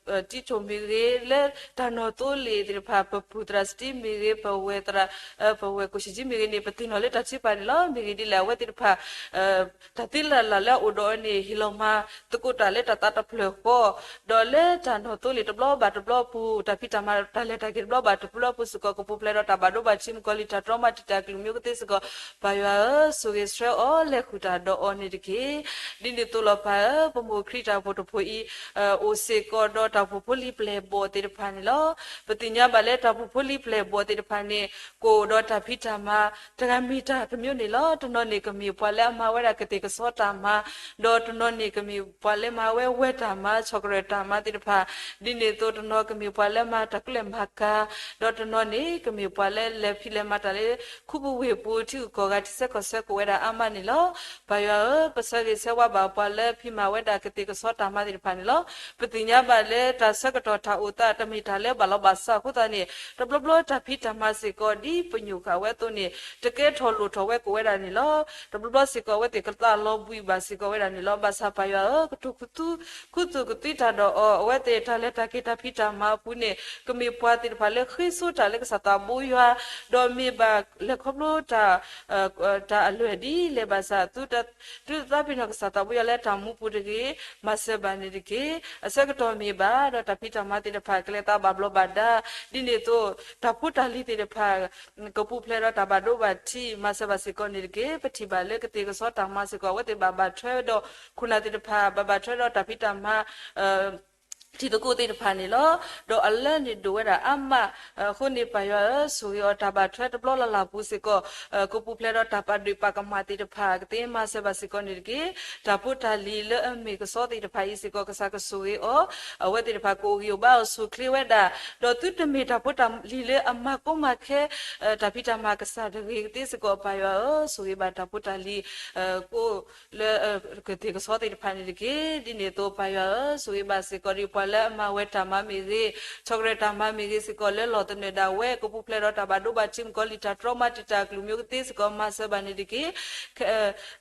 တံထီၣ်မ့ၢ်ဂ့ၤ လၢတၢ်နီၢ်သိလ့ၣ်သ့ၣ်တဖၣ် ပပုၢ်သရၣ်စတံမ့ၢ်ဂ့ၤ ပဝဲၢ်သရၣ် ပဝဲၢ်ကိၣ်ဆံးကၠံမ့ၢ်ဂ့ၤန့ၣ် ပသ့ၣ်နီၣ်လၢတၢ်ထုကဖၣ်န့ၣ်လီၤ. မ့ၢ်ဂ့ၤဒ်လဲၣ် အဝဲသ့ၣ်တဖၣ် တၢ်သ့လၢ်လၢ်လၢအအိၣ်ဒီးအီၤန့ၣ် ဟ့ၣ်လီၤမၤသကိးတၢ်လၢတၢ်သးတဖျၢၣ်ဃီ, ဒီးလၢတၢ်နီၢ်သိလ့ၣ်တဘျီဘၣ်တဘျီအပူၤ တၢ်ဖံးတၢ်မၤတၢ်လဲၤတၢ်က့ၤတဘျီဘၣ်တဘျီအပူၤစ့ၢ်ကီး ကပူၤဖျဲးဒီးတၢ်ဘၣ်ဒိဘၣ်ထံးမုၣ်ကီၤလံၢ်တၢ်တြီ မၤတံာ်တာ်ကလုာ်မ့ၢ်ကသ့စ့ၢ်ကီး, ပၢ်ယွၤဧၢ, ဆိၣ်ဂ့ၤဆှၢအီၤ လဲၤဃုာ်တၢ်ဒီးအီၤန့ၣ်တက့ၢ်. ဒ်န့ၣ်သိးလီၤပၢ်ဧၢ, ပမိၢ်ခရံာ်တၢ်အိၣ်ဖှိၣ်တဖှိၣ်အံၤ အိၣ်စ့ၢ်ကီးဒီးတၢ်အိၣ်ဖှိၣ်ဖိလံၤပျဲၢ်ဘီၣ်သ့ၣ်တဖၣ်န့ၣ်လီၤ. ပသ့ၣ်ညါဘၣ်လၢတၢ်အိၣ်ဖှိၣ်ဖိလံၤပျဲၢ်ဘီၣ်သ့ၣ်တဖၣ်န့ၣ် ကအိၣ်ဒီးတၢ်ဖံးတၢ်မၤ တဂၤမ့ၢ်တၢ်တမျိုးန့ၣ်လီၤ. တနီၤန့ၣ်ကမ့ၢ်ပှၤလၢအမၤဝဲဒၣ်ကသ့ၣ်ကဆီတၢ်မၤ, ဒီးတနီၤန့ၣ်ကမ့ၢ်ပှၤလၢမၤဝဲဝဲၢ်တၢ်မၤ ဆီၣ်ကရၢၢ်တၢ်မၤသ့ၣ်တဖၣ်, ဒ်န့ၣ်သိးတနီၤကမ့ၢ်ပှၤလၢမၤတၢ်ကူလဲၢ်မၤကၤ, ဒီးတနီၤန့ၣ်ကမ့ၢ်ပှၤလၢလဲၤဖံးလဲၤမၤတၢ်လၢ ခူပူၤဝ့ၢ်ပူၤ ထံဂုၤကီၢ်ဂၤ ထံဆၢကီၢ်ဆၢကအိၣ်ဝဲဒၣ်အါမးန့ၣ်လီၤ. ပၢ်ယွၤဧၢ, ပဆၢဂ့ၤဆၢဝါဘၣ်ပှၤလၢဖံးမၤဝဲဒၣ်ကသ့ၣ်ကဆီတၢ်မၤသ့ၣ်တဖၣ်န့ၣ်လီၤ. ပသ့ၣ်ညါဘၣ်လၢတၢ်ဆၢကတီၢ်တၢ်အိၣ်သးတမ့ၢ်တၢ်လၢဘၣ်လီၤဘၣ်စးအဃိသတးန့ၣ် တဘျီဘျီတၢ်ဖံးတၢ်မၤစ့ၢ်ကီး ဒ်ပညိၣ်ဃာ်ဝဲအသိးန့ၣ် တကဲထီၣ်လိၣ်ထီၣ်ဝဲကအိၣ်ဝဲဒၣ်န့ၣ်လီၤ. တဘျီဘျီစ့ၢ်ကီး အဝဲသ့ၣ်ကသးလီၤဘှံးဘၣ်စ့ၢ်ကီးဝဲဒၣ်န့ၣ်လီၤ. ဘၣ်ဆၣ်ပၢ်ယွၤဧၢ, ကတိၤခူသူၣ်ကသွံတၢ်ဒီးအီၤ, အဝဲသ့ၣ်တၢ်လဲၤတၢ်က့ၤတၢ်ဖံးတၢ်မၤအပူၤန့ၣ် ကမ့ၢ်ပှၤသ့ၣ်တဖၣ်လၢဃ့စိတၢ်လၢကစၢ်သးဘိယွၤ, ဒီးမ့ၢ်ဘၣ်လဲၤခီဖျိတၢ် တၢ်အလွဲၢ်ဒ်လဲၣ်ဘၣ်ဆၣ် သုတသးပ့ၤနီၣ်ကစၢ်သးဘိယွၤလၢတၢ်မူပူၤတဂ့ၤ, မၤစၢၤဘၣ်န့ၣ်တက့ၢ်. အဆၢကတီၢ်မ့ၢ်ဘၣ်ဒီးတၢ်ဖံးတၢ်မၤသ့ၣ်တဖၣ် ကလဲၤသးဘၣ်ဘျီးဘၣ်ဒါ, ဒ်န့ၣ်သိး တၢ်ဖိတၢ်လံၤသ့ၣ်တဖၣ် ကပူၤဖျဲးဒီးတၢ်ဘၣ်ဒိဘၣ်ထံး မၤစၢၤဘၣ်စ့ၢ်ကီးန့ၣ်တက့ၢ်. ပထံၣ်ဘၣ်လၢကသ့ၣ်ကဆီတၢ်မၤစ့ၢ်ကီး အဝဲသ့ၣ်ဘၣ်ဘၣ်ထွဲဒီး ခိၣ်နၢ်သ့ၣ်တဖၣ် ဘၣ်ဘၣ်ထွဲဒီးတၢ်ဖံးတၢ်မၤ တံၤသကိးသ့ၣ်တဖၣ်န့ၣ်လီၤ. ဒီးအလၢန့ၣ်ဒိၣ်ဝဲဒၣ်အါမး, အဃိန့ၣ် ပၢ်ယွၤဧၢ, ဆိၣ်ဂ့ၤအီၤတၢ်ဘၣ်ထွဲတဘျီလၢ်လၢ်ပူၤစ့ၢ်ကီး, ကပူၤဖျဲးဒီးတၢ်ပာ်ဒ့ၣ်ပာ်ကမၣ်သ့ၣ်တဖၣ် ကသ့မၤစၢၤဘၣ်စ့ၢ်ကီးန့ၣ်တက့ၢ်. တၢ်ဖိတၢ်လံၤလၢအမ့ၢ်ကဆီသ့ၣ်တဖၣ်အံၤစ့ၢ်ကီး ကစၢ်ကဆိၣ်ဂ့ၤအီၤ, အဝဲသ့ၣ်တဖၣ်ကအိၣ်ဂံၢ်အိၣ်ဘါအီၤ ဆိၣ်ချ့ဝဲဒၣ်, ဒီးသုတမ့ၢ်တၢ်ဖိတၢ်လံၤလၢအမၤကိးမၤခဲ တၢ်ဖံးတၢ်မၤကစၢ်တဂ့ၤကသ့စ့ၢ်ကီး ပၢ်ယွၤဧၢ, ဆိၣ်ဂ့ၤဘၣ်တၢ်ဖိတၢ်လံၤ ကိး လၢ ကသ့ၣ်ကဆီသ့ၣ်တဖၣ်န့ၣ်တက့ၢ်. ဒ်န့ၣ်အသိးပၢ်ယွၤဧၢ, ဆိၣ်ဂ့ၤဘၣ်စ့ၢ်ကီးဒ်ပှၤလၢအမၤဝဲတၢ်မၤမ့ၢ်ဂ့ၤ, ဆီၣ်ကရၢၢ်တၢ်မၤမ့ၢ်ဂ့ၤစ့ၢ်ကီး လၢလီၢ်သနၢၣ်ဒၣ်ဝဲ ကပူၤဖျဲးဒီးတၢ်ဘၣ်ဒိဘၣ်ထံး မုၣ်ကီၤလံၢ်တၢ်တြီမၤတံာ်တာ်ကလုၢ်မ့ၢ်ကသ့စ့ၢ်ကီး မၤစၢၤဘၣ်န့ၣ်တက့ၢ်.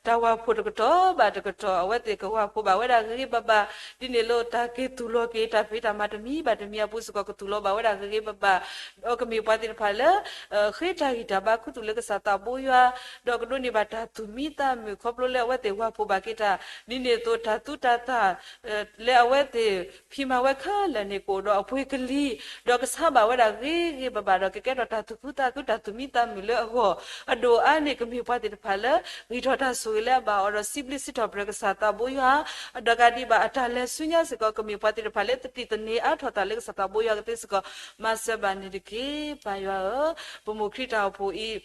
တၢ်ဝၢ်ဖှိၣ်တကတီၢ်ဘၣ်တကတီၢ် အဝဲသ့ၣ်ကဝၢ်ဖှိၣ်ဘၣ်ဝဲဒၣ်ဂ့ၤဂ့ၤဘၣ်ဘၣ်, ဒ်န့ၣ်လၢတၢ်က့ၤသူၣ်လီၤက့ၤ တၢ်ဖံးတၢ်မၤတမံၤဘၣ်တမံၤအပူၤစ့ၢ်ကီး ကသူၣ်လီၤဘၣ်ဝဲဒၣ်ဂ့ၤဂ့ၤဘၣ်ဘၣ်, ဒီးကမ့ၢ်ပှၤသ့ၣ်တဖၣ်လၢ ဃ့တၢ်ဂံၢ်တၢ်ဘါခူသူၣ်လၢကစၢ်သးဘိယွၤ, ဒီးကဒိးန့ၢ်ဘၣ်တၢ်သူၣ်မံသးမုာ် ခီဖျိလၢအဝဲသ့ၣ်ဝၢ်ဖှိၣ်ဘၣ်က့ၤတၢ်, ဒ်န့ၣ်အသိးတၢ်သူတၢ်သၣ် လၢအဝဲသ့ၣ်ဖံးမၤဝဲခဲလၢာ်န့ၣ် ကအိၣ်ဒီးအပှ့ၤကလံၤ, ဒီးကဆါဘၣ်ဝဲဒၣ်ဂ့ၤဂ့ၤဘၣ်ဘၣ် ဒီးကကဲထီၣ်တၢ်သူၣ်ခုသးခု တၢ်သူၣ်မံသးမုာ်လၢအဂီၢ်, အဒိၣ်အါန့ၣ် ကမ့ၢ်ပှၤသ့ၣ်တဖၣ်လၢ ဂံၢ်ထီၣ်တၢ်ဆိၣ်ဂ့ၤလၢအဘၣ်အီၤဒီး စံးဘျုးစံးထီၣ်ပတြၢၤကစၢ်သးဘိယွၤ, ဒီးကဒံးဘၣ်အတၢ်လဲၤဆူညါစ့ၢ်ကီး ကမ့ၢ်ပှၤသ့ၣ်တဖၣ်လၢသတိသန့ၤအါထီၣ်သးလၢကစၢ်သးဘိယွၤကသ့စ့ၢ်ကီး မၤစၢၤဘၣ်န့ၣ်တက့ၢ်. ပၢ်ယွၤဧၢ, ပမိၢ်ခရံာ်တၢ်အိၣ်ဖှိၣ်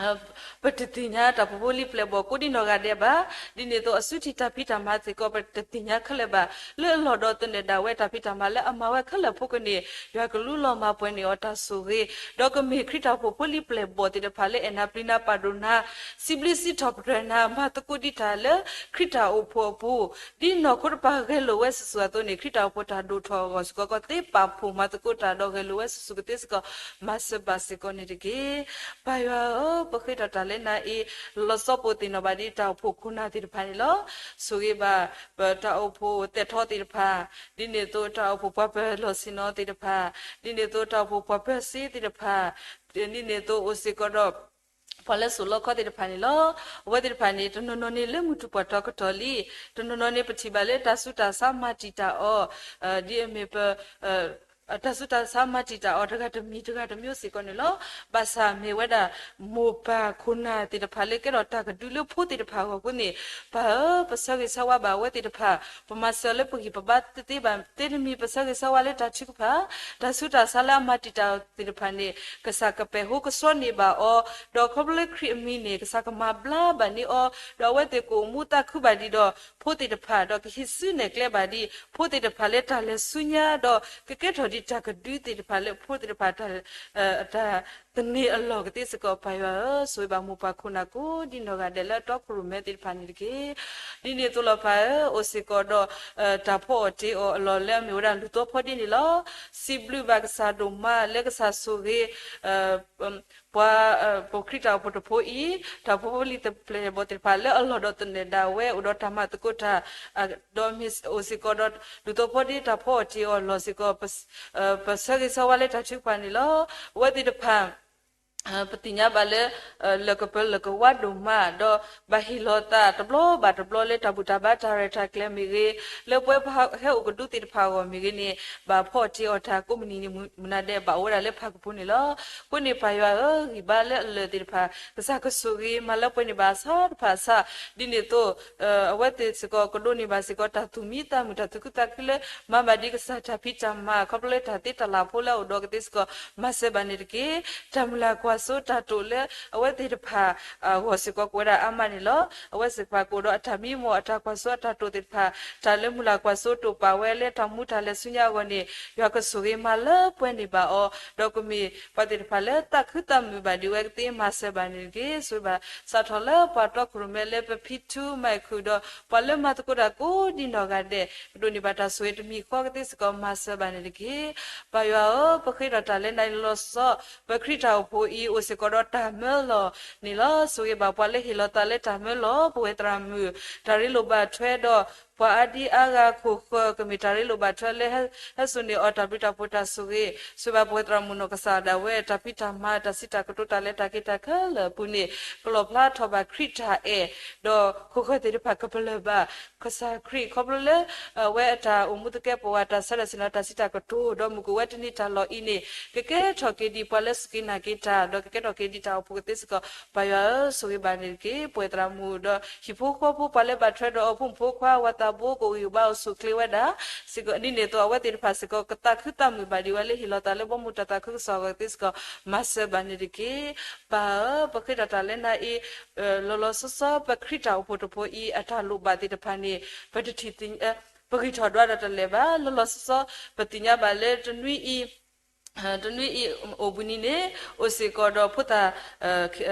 အံၤ ပတသ့ၣ်ညါတၢ်အိၣ်ဖှိၣ်ဖိလံၤပျဲၢ်ဘီၣ်ကိးဒံနီၢ်ဂၤဒဲးဘၣ်. ဒ်န့ၣ်အသိးအစုထံၣ်တၢ်ဖံးတၢ်မၤစ့ၢ်ကီး ပတသ့ၣ်ညါခဲလၢာ်ဘၣ်. လၢအလီၢ်ဒီးသနၢၣ်ဒၣ်ဝဲတၢ်ဖံးတၢ်မၤလၢအမၤဝဲခဲလၢာ်ဖိကန့ၣ် ယွၤကလူလီၤမၤပှဲၤန့ၢ်အီၤတၢ်ဆိၣ်ဂ့ၤ, ဒီးကမ့ၢ်ခရံာ်တၢ်အိၣ်ဖှိၣ်ဖိလံၤပျဲၢ်ဘီၣ်သ့ၣ်တဖၣ်လၢအဲၣ်နၤပျံၤနၤပာ်ဒိၣ်နၤ, စံးဘျုးစံးထီၣ်ပတြၢၤနၤ မၤသကိးဒံးတၢ်လၢခရံာ်တၢ်အိၣ်ဖှိၣ်အပူၤ, ဒ်နီၢ်ခိတပၤဂဲၤလိာ်ဝဲစုာ်စုာ်အသိးန့ၣ် ခရံာ်တၢ်အိၣ်ဖှိၣ်တၢ်ဒိၣ်ထီၣ်အဂီၢ်စ့ၢ်ကီး ကသ့ပာ်ဖှိၣ်မၤသကိးတၢ်ဒီးဂဲၤလိာ်ဝဲစုာ်စုာ်ကသ့စ့ၢ်ကီး မၤစၢၤဘၣ်စ့ၢ်ကီးန့ၣ်တက့ၢ်. ပၢ်ယွၤဧၢ, ပဃ့ထီၣ်တၢ်လၢနၤအံၤ လီၤဆီဖိသ့ၣ်နီၣ်ဘၣ်ဒ်တၢ်အိၣ်ဖှိၣ်ခိၣ်နၢ်သ့ၣ်တဖၣ်န့ၣ်လီၤ. ဆိၣ်ဂ့ၤဘၣ် ပတၢ်အိၣ်ဖှိၣ်သဲးထီသ့ၣ်တဖၣ်, ဒ်န့ၣ်အသိးတၢ်အိၣ်ဖှိၣ်ပှၤပၢၤလီၢ်ဆ့ၣ်နီၤသ့ၣ်တဖၣ်, ဒ်န့ၣ်အသိးတၢ်အိၣ်ဖှိၣ်ပှၤပၢၤစ့သ့ၣ်တဖၣ်, ဒ်န့ၣ်အသိးအိၣ်စ့ၢ်ကီးဒီး ပှၤလၢစိာ်လီခီသ့ၣ်တဖၣ်န့ၣ်လီၤ. အဝဲသ့ၣ်တဖၣ်န့ၣ် တနီၤနီၤန့ၣ်လၢမုၢ်ထူၣ်ပှၢ်ထီကတီၢ်လံ, တနီၤနီၤန့ၣ်ပထံၣ်ဘၣ်လၢတၢ်ဆူးတၢ်ဆါမၤတံာ်တာ်အီၤ, ဒ်အမ့ၢ်ပ တၢ်ဆူးတၢ်ဆါမၤတံာ်တာ်အီၤ တဂၤတမံၤတဂၤတမျိုးစ့ၢ်ကီးန့ၣ်လီၤ. ဘၣ်ဆၣ်မ့ၢ်ဝဲဒၣ် မိၢ်ပၢ်ခိၣ်နၢ်သ့ၣ်တဖၣ်လၢကဲထီၣ်တၢ်ကဒုလၢဖိသ့ၣ်တဖၣ်အဂီၢ်အဃိန့ၣ်, ပၢ်ဧၢ, ပဆၢဂ့ၤဆၢဝါဘၣ်အဝဲသ့ၣ်တဖၣ်, ပမၤစၢၤလၢပဂံၢ်ပဘါတသ့ဘၣ်သ့တမံၤ ပဆၢဂ့ၤဆၢဝါလၢတၢ်ထုကဖၣ်, တၢ်ဆူးတၢ်ဆါလၢအမၤတံာ်တာ်အီၤသ့ၣ်တဖၣ်န့ၣ် ကစၢ်ကပဲာ်ဟိကဆှီန့ၢ်ဘၣ်အီၤ, ဒီးခီဖျိလၢခရံာ်အမံၤန့ၣ် ကစၢ်ကမၤဘျါဘၣ်န့ၢ်အီၤ, ဒီးအဝဲသ့ၣ်ကအိၣ်မူသးခုဘၣ်ဒံးဒီး ဖိသ့ၣ်တဖၣ် ဒီးကဟံးစုနဲၣ်ကျဲဘၣ်ဒံး ဖိသ့ၣ်တဖၣ်လၢတၢ်လဲၤဆူညါ ဒီးကကဲထီၣ်ဒံးတၢ်ကဒုသ့ၣ်တဖၣ်လၢဖိသ့ၣ်တဖၣ် တၢ်သန့ၤအလီၢ်ကသ့စ့ၢ်ကီး ပၢ်ယွၤဧၢ, ဆိၣ်ဂ့ၤဘၣ်မိၢ်ပၢ်ခိၣ်နၢ်ကိးဒ်နီၢ်ဂၤဒဲးလၢအတီခိၣ်ရိၣ်မဲသ့ၣ်တဖၣ်န့ၣ်တက့ၢ်. ဒ်န့ၣ်အသိးလီၤပၢ်ဧၢ, အိၣ်စ့ၢ်ကီးဒီး တၢ်ဖီအီၣ်တ့အီၣ်အလီၢ်လၢအမ့ၢ်ဝဲဒၣ်လူၢ်သီဖီဒ့န့ၣ်လီၤ. စံးဘျုးဘၣ်ကစၢ်ဒိၣ်မးလၢကစၢ်ဆိၣ်ဂ့ၤ ပှၤ ပခရံာ်တၢ်အိၣ်ဖှိၣ်တဖိအံၤ တၢ်အိၣ်ဖှိၣ်ဖိလံၤပျဲၢ်ဘီၣ်သ့ၣ်တဖၣ်လၢအလီၢ်ဒီးသနၢၣ်ဒၣ်ဝဲ အိၣ်ဒီးတၢ်မၤသကိးတၢ် ဒီးမ့ၢ်အိၣ်စ့ၢ်ကီးဒီး လူၢ်သီဖီဒ့တၢ်ဖီအီၣ်တ့အီၣ်အလီၢ်စ့ၢ်ကီး ပဆၢဂ့ၤဆၢဝါလၢတၢ်ထုကဖၣ်န့ၣ်လီၤ. အဝဲသ့ၣ်တဖၣ် ပသ့ၣ်ညါဘၣ်လၢ လၢၢ်ကပၢၤလၢၢ်ကဝါဒိၣ်မး ဒီးဘၣ်ဟ့ၣ်လီၤသးတဘျီဘၣ်တဘျီလၢတၢ်ဘူၣ်တၢ်ဘါတၢ်ရဲၣ်တၢ်ကျဲၤမ့ၢ်ဂ့ၤ, လၢပဝဲဟဲအိၣ်ကဒုသ့ၣ်တဖၣ်အဂီၢ်မ့ၢ်ဂ့ၤန့ၣ် ဘၣ်ဖီၣ်တ့ၢ်အီၣ်တၢ်ကိးမုၢ်နံၤန့ၣ်မုၢ်နၤဒဲး ဘၣ်အိၣ်ဝဲဒၣ်လၢဖးကပူၤန့ၣ်လီၤ. အဃိန့ၣ်ပၢ်ယွၤဧၢ, ဂံၢ်ဘါလၢအလၢၢ်သ့ၣ်တဖၣ် ကစၢ်ကဆိၣ်ဂ့ၤမၤလၢပှဲၤန့ၢ်ဘၣ်အဆၣ်တဖၣ်အဆၣ်, ဒ်န့ၣ်အသိး အဝဲသ့ၣ်စ့ၢ်ကီးကဒိးန့ၢ်ဘၣ်စ့ၢ်ကီးတၢ်သူၣ်မံသးမုာ် တၢ်သူၣ်ခုသးခုလၢ မၤဘၣ်ဒ်ကစၢ်တၢ်ဖံးတၢ်မၤ ခီဖျိလၢတၢ်သ့တၢ်လၢ်ဖိလၢအအိၣ်ဒီးကသ့စ့ၢ်ကီး မၤစၢၤဘၣ်န့ၣ်တက့ၢ်. တၢ်မုၢ်လၢ်ကွၢ်စိတၢ်တိာ်လၢအဝဲသ့ၣ်တဖၣ် အဂီၢ်စ့ၢ်ကီးကအိၣ်ဝဲဒၣ်အါမးန့ၣ်လီၤ. အဝဲသ့ၣ်တဖၣ်ကအိၣ်ဒီးအတၢ်မံမီၢ် အတၢ်ကွၢ်စိအတၢ်တိာ်သ့ၣ်တဖၣ် တၢ်လၢမုၢ်လၢ်ကွၢ်စိတိာ်ပာ်ဝဲလၢတၢ်မူတၢ်လဲၤဆူညါအဂီၢ်န့ၣ် ယွၤကဆိၣ်ဂ့ၤမၤလၢပှဲၤန့ၢ်ဘၣ်အီၤ, ဒီးကမ့ၢ်ပှၤသ့ၣ်တဖၣ်လၢသးခုသးမုာ်ဘၣ်ဒံးဝဲကသ့ မၤစၢၤဘၣ်န့ၣ်တက့ၢ်. ဆိၣ်ဂ့ၤဘၣ်စးထီၣ်လၢပှၤတီခိၣ်ရိၣ်မဲလၢပဖံ ထူမၤခုၣ် ဒီးပှၤလၢမၤသကိးတၢ်ကိးဒံနီၢ်ဂၤဒဲး ကဒိးန့ၢ်ဘၣ်တၢ်ဆိၣ်ဂ့ၤတမံၤဃီကသ့စ့ၢ်ကီး မၤစၢၤဘၣ်န့ၣ်တက့ၢ်. ပၢ်ယွၤဧၢ, ပဃ့ထီၣ်တၢ်လၢနၤလီၤဆီဆီ ပခရံာ်တၢ်အိၣ်ဖှိၣ်အံၤ အိၣ်စ့ၢ်ကီးဒီးတၢ်မၢလီၤန့ၣ်လီၤ. ဆိၣ်ဂ့ၤဘၣ်ပှၤလၢဟ့ၣ်လီၤသးလၢတၢ်မၢလီၤ ပဝဲသရၣ်မုၣ် တၢ်ရ့လိာ်ဘၣ်ထွဲဒီး ပှၤအါဒံအါဂၤခိၣ်ဃၢၤ ကမ့ၢ်တၢ်ရ့လိာ်ဘၣ်ထွဲလၢဟဲစိာ်န့ၢ်အီၤတၢ်ဘျုးတၢ်ဖှိၣ်တၢ်ဆိၣ်ဂ့ၤ, ဆိၣ်ဂ့ၤဘၣ်ပဝဲသရၣ်မုၣ်နီၢ်ကစၢ်ဒၣ်ဝဲ တၢ်ဖံးတၢ်မၤ တၢ်စံးတၢ်ကတိၤ တၢ်လဲၤတၢ်က့ၤတၢ်ခဲလၢာ်အပူၤန့ၣ် ကလီၣ်ဖျါထီၣ်ဘၣ်ခရံာ်တၢ်အဲၣ် ဒီးခိၣ်ဃၢၤသ့ၣ်တဖၣ်ကပလၢၢ်ဘၣ် ကစၢ်ခရံာ် ခီဖျိလၢ အဝဲအတၢ်အိၣ်မူသကဲးပဝး တၢ်ဆၢထၢၣ်ဆ့ၣ်နီၤ တၢ်စံးတၢ်ကတိၤ ဒီးမုၢ်ကအိၣ်ဝဲတနံၤတၢ်လီၢ်အံၤန့ၣ် ကကဲထီၣ်က့ၤဒံးပှၤလၢစူၢ်က့ၤနာ်က့ၤတၢ် ဒီးကကဲထီၣ်က့ၤဒံးတၢ်အိၣ်ဖှိၣ်ကသ့စ့ၢ်ကီး ပၢ်ယွၤဧၢ, ဆိၣ်ဂ့ၤဘၣ်န့ၣ်တက့ၢ်. ပဝဲသရၣ်မုၣ်ဒီးဟံၣ်ဖိဃီဖိ ပှၤလၢဘၣ်ထွဲဒီးအဖိမုၣ်ဖိခွါ ဝၤသးဘိ ကအိၣ်ဂံၢ်ဘါအိၣ်ဆူၣ်အိၣ်ချ့ဝဲဒၣ် စ့ၢ်ကီး ဒ်န့ၣ်အသိး အဝဲသ့ၣ်တဖၣ်စ့ၢ်ကီး ကသးခုသးမုာ်ဘၣ်ဒံးဝဲလၢဟ့ၣ်လီၤသးလၢဘီမုၢ်တၢ်သးခုကစီၣ်အဂီၢ်ကသ့စ့ၢ်ကီး မၤစၢၤဘၣ်န့ၣ်တက့ၢ်. ပၢ်ဧၢ, ပဃ့ထီၣ်တၢ်လၢနၤအံၤ လီၤလီၤဆီဆီ ပခရံာ်တၢ်အိၣ်ဖှိၣ်တဖှိၣ်အံၤ အတၢ်လိၣ်ဘၣ်သ့ၣ်တဖၣ်န့ၣ် ပတထံၣ် ပဂံၢ်ထီၣ်ဒွးဒီးတလဲၤဘၣ်. လီၤလီၤဆီဆီ ပသ့ၣ်ညါဘၣ်လၢတနွံအံၤ တနွံအံၤအိၣ်ဘှံးနံၤန့ၣ် အိၣ်စ့ၢ်ကီးဒီးဖိသၣ်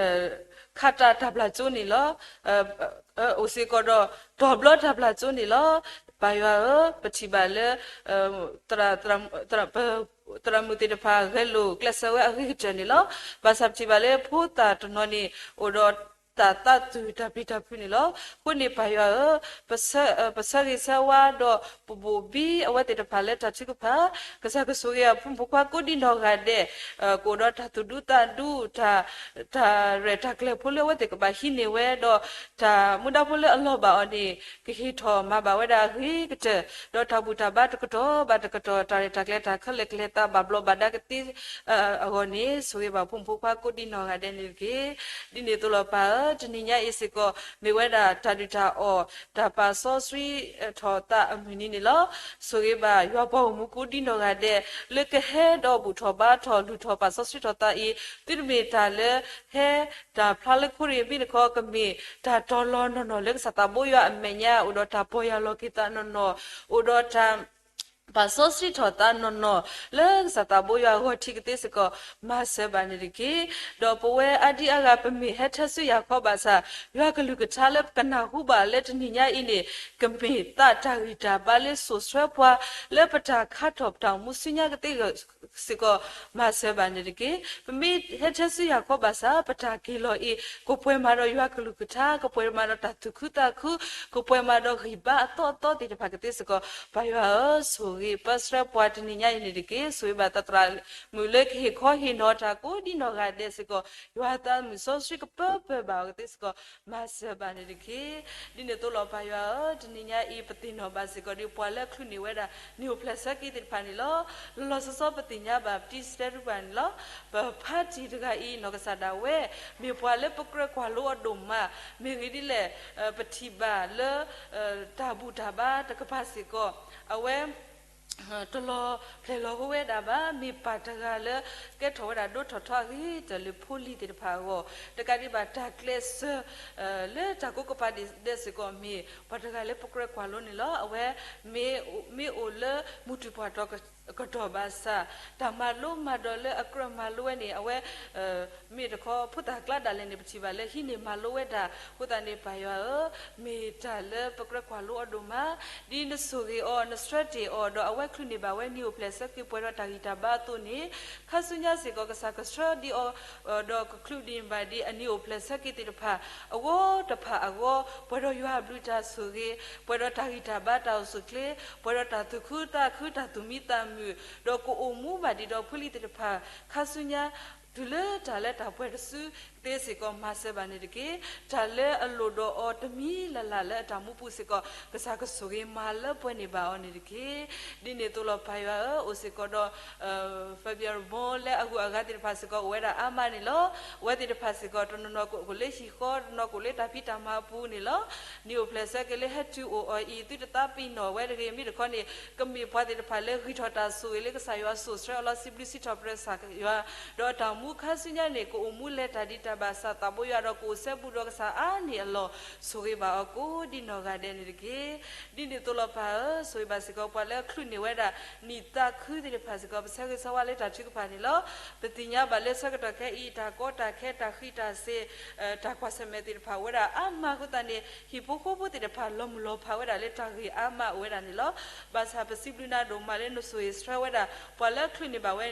ခးတၢ်တၢ်ဘျၣ်ကၠိန့ၣ်လီၤ. အိၣ်စ့ၢ်ကီးဒီးတီၤဘျီတၢ်ဘျၣ်ကၠိန့ၣ်လီၤ. ပၢ်ယွၤဧၢ, ပထံၣ်ဘၣ်လၢ သရၣ်မုၣ်သ့ၣ်တဖၣ်ဂဲၤလိာ်ကျဲးစၢးဝဲအဂ့ၤကတၢၢ်န့ၣ်လီၤ. ဘၣ်ဆၣ်ပထံၣ်ဘၣ်လၢဖိသၣ်တနီၤန့ၣ် အိၣ်ဒီးတၢ်သးသူၣ်တၢ်ပျံၤတၢ်ဖုးန့ၣ်လီၤ. အဃိန့ၣ်ပၢ်ယွၤဧၢ, ပဆၢဂ့ၤဆၢဝါဒီးပဘိၣ်ဘံအဝဲသ့ၣ်တဖၣ်လၢတၢ်ထုကဖၣ်, ကစၢ်ကဆိၣ်ဂ့ၤအဖိမုၣ်ဖိခွါကိးဒံနီၢ်ဂၤဒဲး ကအိၣ်ဒီးတၢ်သူၣ်ဒူသးဒူ တၢ် တၢ်ရဲၣ်တၢ်ကျဲၤဖိလၢအဝဲသ့ၣ်ကဘၣ်ဟံးန့ၢ်ဝဲဒီး တၢ်မူဒါဖိလၢအလီၤဘၣ်အီၤန့ၣ် ကဟ့ၣ်ထီၣ်မၤဘၣ်ဝဲဒၣ်အဂ့ၤကတၢၢ်, ဒီးတၢ်ဘူၣ်တၢ်ဘါတကတီၢ်ဘၣ်တကတီၢ် တၢ်ရဲၣ်တၢ်ကျဲၤတၢ်ခဲလၢာ်ကလဲၤသးဘၣ်ဘျီးဘၣ်ဒါကသ့ အဂီၢ်န့ၣ် ဆိၣ်ဂ့ၤဘၣ်ဖိမုၣ်ဖိခွါကိးဒံနီၢ်ဂၤဒဲးန့ၣ်တက့ၢ်. ဒ်န့ၣ်အသိးလီၤပၢ်ဧၢ, တနံၤညါအံၤစ့ၢ်ကီး မ့ၢ်ဝဲဒၣ်တၢ်ဒုၣ်တၢ်အီၣ် တၢ်ပာ်စီဆှံထီၣ်သးအမုၢ်နံၤန့ၣ်လီၤ. ဆိၣ်ဂ့ၤဘၣ်ယွၤပှၤဂီၢ်မုၢ်ကိးဒံနီၢ်ဂၤဒဲး လၢကဟဲဒီးဘူၣ်ထီၣ်ဘါထီၣ် လုၢ်ထီၣ်ပာ်စီဆှံထီၣ်သးအံၤ, သုတမ့ၢ်တၢ်လၢ ဟဲတၢ်ဖျါလၢခိရံၣ်မ့ၢ်တခီ ကမ့ၢ်တၢ်တီၤလီၤနီၢ်နီၢ်လၢကစၢ်သးဘိယွၤအမဲာ်ညါ အိၣ်ဒီးတၢ်ပီၢ်ယၢ်လီၤက့ၤသးနီၢ်နီၢ်, အိၣ်ဒီးတၢ် ပာ်စီဆှံထီၣ်သးနီၢ်နီၢ် လၢကစၢ်သးဘိယွၤအဂီၢ်ထံးကသ့စ့ၢ်ကီး မၤစၢၤဘၣ်န့ၣ်တက့ၢ်. ဒီးပဝဲအါဒံအါဂၤ ပမ့ၢ်ဟဲထဲဆူယၤခီဘၣ်ဆၣ် ယွၤကလုၢ်ကထါလၢ ပကနၢ်ဟူဘၣ်လၢတနံၤညါအံၤန့ၣ် ကမ့ၢ်သးတၢ်ဂံၢ်တၢ်ဘါလၢစိာ်ဆှၢပှၤ လၢပတၢ်ခါထီၣ်ပတၢ်အိၣ်မူဆူညါကသ့စ့ၢ်ကီး မၤစၢၤဘၣ်န့ၣ်တက့ၢ်. ပမ့ၢ်ဟဲထဲဆူယၤခီဘၣ်ဆၣ် ပတၢ်က့ၤလီၤအံၤ ကပှဲၤမးဒီးယွၤကလုၢ်ကထါ, ကပှဲၤမးဒီးတၢ်သူၣ်ခုသးခု, ကပှဲၤမးဒီးဂံၢ်ဘါအသီအသီသ့ၣ်တဖၣ်ကသ့စ့ၢ်ကီး ပၢ်ယွၤဧၢ, ဆိၣ်ဂ့ၤပၢဆှၢပှၤတနံၤညါအံၤန့ၣ်တက့ၢ်. ဆိၣ်ဂ့ၤဘၣ်သရၣ်မုၣ်လၢကဟ့ၣ်ခီဟ့ၣ်နီၤတၢ်ကိးဒံနီၢ်ဂၤဒဲးစ့ၢ်ကီး ယွၤသးမုၣ်စီဆှံကပၢပၢၢ်ဘၣ်အီၤကသ့စ့ၢ်ကီး မၤစၢၤဘၣ်န့ၣ်တက့ၢ်. ဒ်န့ၣ်အသိးလီၤပၢ်ယွၤဧၢ, တနံၤညါအံၤ ပသ့ၣ်နီၣ်ဘၣ်စ့ၢ်ကီးဒီး ပှၤလၢချုးန့ၢ်ဝဲဒၣ် နံၣ်အိၣ်ဖျဲၣ်ဆၢက့ၤသ့ၣ်တဖၣ်န့ၣ်လီၤ. လီၤလီၤဆီဆီပသ့ၣ်ညါဘၣ် ပတံၢ်စတဲတပၤန့ၣ်လီၤ. ပဖါတံၢ်တဂၤအံၤ နီၢ်ကစၢ်ဒၣ်ဝဲ မ့ၢ်ပှၤလၢပကြၢးကွၢ်လိအီၤဒိၣ်မး, မ့ၢ်ဂ့ၢ်ဒ်လဲၣ် ပထံၣ်ဘၣ်လၢ တၢ်ဘူၣ်တၢ်ဘါတကပၤစ့ၢ်ကီး အဝဲ တလီၤဖျဲၣ်လီၤဟိဝဲဒၣ်ဘၣ်, မ့ၢ်ပၢ်တဂၤလၢ ကဲထီၣ်ဝဲဒၣ်ဒိထီၣ်ထီအဂ့ၤကတၢၢ်လၢဖိလံၤသ့ၣ်တဖၣ်အဂီၢ်, တကးဒံးဘၣ်တၢ်ကျဲးစၢး လၢတၢ်ကိးကပၤဒဲးစ့ၢ်ကီး မ့ၢ်ပှၤတဂၤလၢပကြၢးကွၢ်လိန့ၣ်လီၤ. အဝဲ မ့ၢ်အိၣ်လၢမုၢ်တူၢ်ပှၢ်ထီၣ်ကတီၢ်ဘၣ်ဆၣ် တၢ်မၤလိမၤဒိးလၢအကြၢးမၤလိဝဲန့ၣ် အဝဲ မ့ၢ်တခီ ဖိသၣ်ကျါဒၣ်လဲာ်န့ၣ် ပထံၣ်ဘၣ်လၢဟံးန့ၢ်မၤလိဝဲဒၣ်. အဃိသတးန့ၣ် ပၢ်ယွၤဧၢ, မ့ၢ်တၢ်လၢပကြၢးကွၢ်လိအီၤဒိၣ်မး, ဒ်နဆိၣ်ဂ့ၤအီၤ နဆှၢတ့ၢ်အီၤ ဒီးအဝဲချုးန့ၢ်ဘၣ်ဝဲနံၣ်အိၣ်ဖျဲၣ်ဆၢက့ၤ ပှဲၤဒီးတၢ်ဂံၢ်တၢ်ဘါအသိးန့ၣ်, ခါဆူညါစ့ၢ်ကီး ကစၢ်ကဆှၢဒံးအီၤ ဒီးကချုးန့ၢ်ဘၣ်ဒံးအနံၣ်အိၣ်ဖျဲၣ်ဆၢက့ၤသ့ၣ်တဖၣ် အဂီၢ်တဖၣ်အဂီၢ် ပှဲၤဒီးယွၤအဘျုးတၢ်ဆိၣ်ဂ့ၤ, ပှဲၤဒီးတၢ်ဂံၢ်တၢ်ဘါတၢ်အိၣ်ဆူၣ်အိၣ်ချ့, ပှဲၤဒီးတၢ်သူၣ်ခုသးခု တၢ်သူၣ်မံသးမုာ်, ဒီးကအိၣ်မူဘၣ်ဒံးဒီးဖိလံၤသ့ၣ်တဖၣ် ခါဆူညါ တုၤလၢတၢ်လၢတၢ်ပှဲၤတစုသ့စ့ၢ်ကီး မၤစၢၤဘၣ်န့ၣ်တက့ၢ်. တၢ်လၢအလိၣ်ဒီးအီၤတမံၤလၢ်လၢ်လၢအတၢ်မူပူၤစ့ၢ်ကီး ကစၢ်ကဆိၣ်ဂ့ၤမၤလၢပှဲၤန့ၢ်ဘၣ်အီၤန့ၣ်တက့ၢ်. ဒ်န့ၣ်အသိးလီၤ ပၢ်ယွၤဧၢ, အိၣ်စ့ၢ်ကီးဒီး February လၢအဂုၤအဂၤသ့ၣ်တဖၣ်စ့ၢ်ကီး အိၣ်ဝဲဒၣ်အါမးန့ၣ်လီၤ. အဝဲသ့ၣ်တဖၣ်စ့ၢ်ကီး တနီၤနီၤကအိၣ်လၢဟံၣ်ဃီ, တနီၤကအိၣ်လၢတၢ်ဖံးတၢ်မၤအပူၤန့ၣ်လီၤ. နံၣ်အိၣ်ဖျဲၣ်ဆၢက့ၤလၢဟဲတုၤအိၣ်အီၤအံၤ သုတသးပ့ၤနီၣ်ဝဲတဂ့ၤ. မ့ၢ်တခီန့ၣ် ကမ့ၢ်ပှၤသ့ၣ်တဖၣ်လၢဂံၢ်ထီၣ်တၢ်ဆိၣ်ဂ့ၤလၢကစၢ်ယွၤဆိၣ်ဆှၢအီၤလီၤ. စံးဘျုးစံးထီၣ်ပတြၢၤကစၢ်ယွၤ, ဒီးအတၢ်အိၣ်မူခါဆူညါန့ၣ် ကအိၣ်မူလဲၤတၢ်ဒံးတၢ်ဘၣ် ကစၢ်သးဘိယွၤ ဒီးကအိၣ်စဲဘူးဒီးကစၢ်အါန့ၢ်အလီၢ် ဆိၣ်ဂ့ၤဘၣ်အီၤကိးဒ်နီၢ်ဂၤဒဲးန့ၣ်တက့ၢ်. ဒ်န့ၣ်အသိးလီၤ ပၢ်ဧၢ, ဆိၣ်ဂ့ၤဘၣ်စ့ၢ်ကီး ပှၤလၢအချုးန့ၢ်ဝဲဒၣ် နံၣ်သးခုသ့ၣ်တဖၣ်စ့ၢ်ကီး ပဆၢဂ့ၤဆၢဝါလၢတၢ်ထုကဖၣ်န့ၣ်လီၤ. ပသ့ၣ်ညါဘၣ်လၢဆၢကတီၢ်ခဲအံၤ တၢ်ကီတၢ်ခဲ တၢ်ဃံးတၢ်စ့ၤ တၢ်ကွၢ်ဆၢၣ်မဲာ်သ့ၣ်တဖၣ် အိၣ်ဝဲဒၣ်အါမးအဃိသတးန့ၣ် ဟံၣ်ဖိဃီဖိသ့ၣ်တဖၣ် လီၤမုၢ်လီၤဖးဝဲဒၣ်လၢတၢ်ဂ့ၢ်အါမးအိၣ်ဝဲဒၣ်န့ၣ်လီၤ. ဘၣ်ဆၣ်ပစံးဘျုးနၤဒိၣ်မးလၢနဆိၣ်ဂ့ၤဆှၢဝဲဒၣ် ပှၤလၢအချုးန့ၢ်ဘၣ်ဝဲ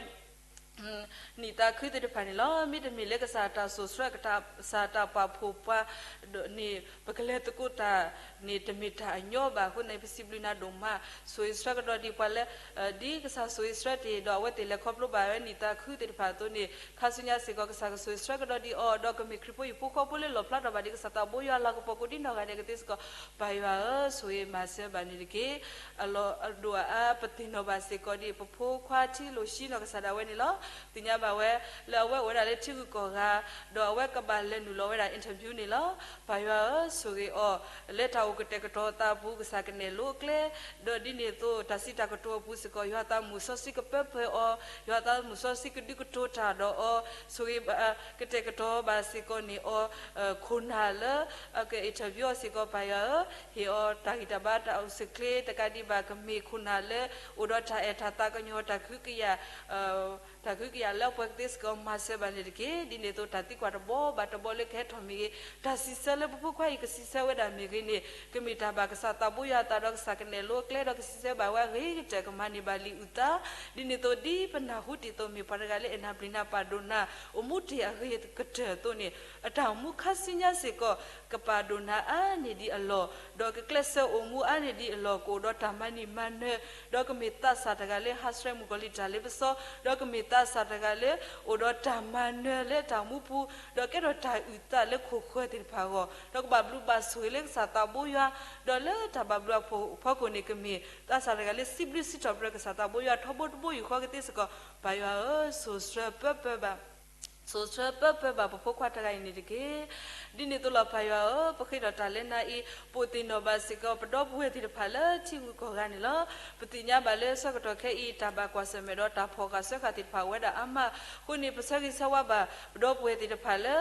နံၣ်သးခုသ့ၣ်တဖၣ်န့ၣ်လီၤ. မ့တမ့ၢ်လၢကစၢ်တၢ်ဆိၣ်ဆှၢ ကစၢ်တၢ်ပာ်ဖှိၣ်ပှၤန့ၣ် ပကလဲၤသကိးတၢ်န့ၣ် တမ့ၢ်တၢ်အညီဘၣ်အဃိန့ၣ် ပစံးဘျုးနၤဒိၣ်မး, ဆိၣ်ဂ့ၤဆှၢကဒီးဒံးပှၤလၢ ဒ်ကစၢ်ဆိၣ်ဂ့ၤဆှၢတ့ၢ် ဒီးအဝဲသ့ၣ်လဲၤခီဖျိဘၣ်ဝဲနံၣ်သးခုသ့ၣ်တဖၣ်အသိးန့ၣ် ခါဆူညါစ့ၢ်ကီး ကစၢ်ကဆိၣ်ဂ့ၤဆှၢကဒီးဒံးအီၤ ဒီးကမ့ၢ်ခရံာ်ဖိဟံၣ်ဖိဃီဖိလၢလီၣ်ဖျါထီၣ်ဘၣ်ဒံးကစၢ်သးဘိယွၤလၤကပီၤကိးဒ်နီၢ်ဂၤဒဲးကသ့စ့ၢ်ကီး ပၢ်ယွၤဧၢ, ဆိၣ်ဂ့ၤမၤစၢၤဘၣ်န့ၣ်တက့ၢ်. အလီၢ်အဒိၣ်အအါ ပသ့ၣ်နီၣ်ဘၣ်စ့ၢ်ကီးဒံး ပဖိခွါထံလိၣ်ဆှံနီၢ်ကစၢ်ဒၣ်ဝဲန့ၣ်လီၤ. သ့ၣ်ညါဘၣ်ဝဲ လၢအဝဲအိၣ်ဝဲဒၣ်လၢထံဂုၤကီၢ်ဂၤ ဒီးအဝဲကဘၣ်လဲၤနုာ်လီၤဝဲဒၣ် interview န့ၣ်လီၤ. ပၢ်ယွၤဧၢ, ဆိၣ်ဂ့ၤအီၤ လၢတၢ်အိၣ်ကတဲာ်ကတီၤသးအပူၤ ကစၢ်ကနဲၣ်လိအကျဲ ဒီးဒ်န့ၣ်အသိး တၢ်စံးတၢ်ကတိၤအပူၤစ့ၢ်ကီး ယွၤသးမုၣ်စီဆှံကပၢပှဲၤအီၤ, ယွၤသးမုၣ်စီဆှံကဒုးကတိၤတၢ်ဒီးအီၤ, ဆိၣ်ဂ့ၤ ကတဲာ်ကတီၤဘၣ်စ့ၢ်ကီးန့ၣ်အီၤ ခိၣ်နၢ်လၢ အက interview အီၤစ့ၢ်ကီး ပၢ်ယွၤဧၢ, ဟ့ၣ်အီၤတၢ်ဂံၢ်တၢ်ဘါတၢ်အိၣ်ဆူၣ်အိၣ်ချ့ တကးဒံးဘၣ်ကမ့ၢ်ခိၣ်နၢ်လၢ အိၣ်ဒီးတၢ်အဲၣ်တၢ်သးကညီၤ တၢ်ကဟုကယာ် တၢ်ကဟုကယာ်လၢအပှဲၤကသ့စ့ၢ်ကီး မၤစၢၤဘၣ်န့ၣ်တက့ၢ်. ဒ်န့ၣ်အသိး တၢ်သံကွၢ်တဘီဘၣ်တဘီလၢကဟဲထီၣ်မ့ၢ်ဂ့ၤ, တၢ်စံးဆၢလၢပဖိခွါအံၤကစံးဆၢဝဲဒၣ်မ့ၢ်ဂ့ၤန့ၣ် ကမ့ၢ်တၢ်ဘၣ်ကစၢ်သးဘိယွၤအသးဒီးကစၢ်ကနဲၣ်လိအကျဲ ဒီးကစံးဆၢဘၣ်ဝဲအဂ့ၤကတၢၢ် ကမၤန့ၢ်ဘၣ်လံာ်အုၣ်သး. ဒ်န့ၣ်အသိး ဒ်ပနၢ်ဟူတ့ၢ်အသိး မ့ၢ်ပှၤတဂၤလၢအဲၣ်နၤပျံၤနၤပာ်ဒိၣ်နၤ အိၣ်မူတ့ၢ်အဂ့ၤကတၢၢ်အသိးန့ၣ် အတၢ်အိၣ်မူခါဆူညါစ့ၢ်ကီး ကပာ်ဒိၣ်နၤအါန့ၢ်ဒံးအလီၢ်, ဒီးကကျဲးစၢးအိၣ်မူအါန့ၢ်ဒံးအလီၢ် ကအိၣ်ဒီးတၢ်မၤန့ၢ်မၤနၢၤ, ဒီးကမ့ၢ်သးစၢ်တဂၤလၢဟးဆှဲးမုၣ်ကီၤလံၢ်တၢ်လ့ပစီ, ဒီးကမ့ၢ်သးစၢ်တဂၤလၢ အိၣ်ဒီးတၢ်မၤနၢၤလၢတၢ်အိၣ်မူပူၤ, ဒီးကဲထီၣ်တၢ်အုၣ်သးလၢခိၣ်ဃၢၤသ့ၣ်တဖၣ်အဂီၢ်, ဒီးကဘၣ်ဘျုးဘၣ်ဆိၣ်ဂ့ၤလၢကစၢ်သးဘိယွၤ, ဒီးလၢတၢ်ဘၣ်ဘျုးအဖီခိၣ်န့ၣ် ကမ့ၢ်သးစၢ်တဂၤလၢစံးဘျုးစံးထီၣ်ပတြၢၤကစၢ်သးဘိယွၤထီဘိတဘိယူၢ်ဃီကသ့စ့ၢ်ကီး ပၢ်ယွၤဧၢ, ဆိၣ်ဆှၢပၢပၢဘၣ် ဆိၣ်ဆှၢပၢပၢဘၣ်ပဖိခွါတဂၤအံၤန့ၣ်တက့ၢ်. ဒ်န့ၣ်အသိးလီၤ ပၢ်ယွၤဧၢ, ပဃ့ထီၣ်တၢ်လၢနၤအံၤ ပအိၣ်သ့ၣ်နီၣ်ဘၣ်စ့ၢ်ကီး ပဒီပုၢ်ဝဲၢ်သ့ၣ်တဖၣ်လၢထံဂုၤကီၢ်ဂၤန့ၣ်လီၤ. ပသ့ၣ်ညါဘၣ်လၢဆၢကတီၢ်ခဲအံၤ တၢ်ဘၣ်ကွၢ်ဆၢၣ်မဲာ်ဒီးတၢ်ဖီၣ်ဃာ်စၢဃာ်သ့ၣ်တဖၣ်အိၣ်ဝဲဒၣ်အါမး, အဃိန့ၣ် ပဆၢဂ့ၤဆၢဝါဘၣ် ပဒီပုၢ်ဝဲၢ်သ့ၣ်တဖၣ်လၢ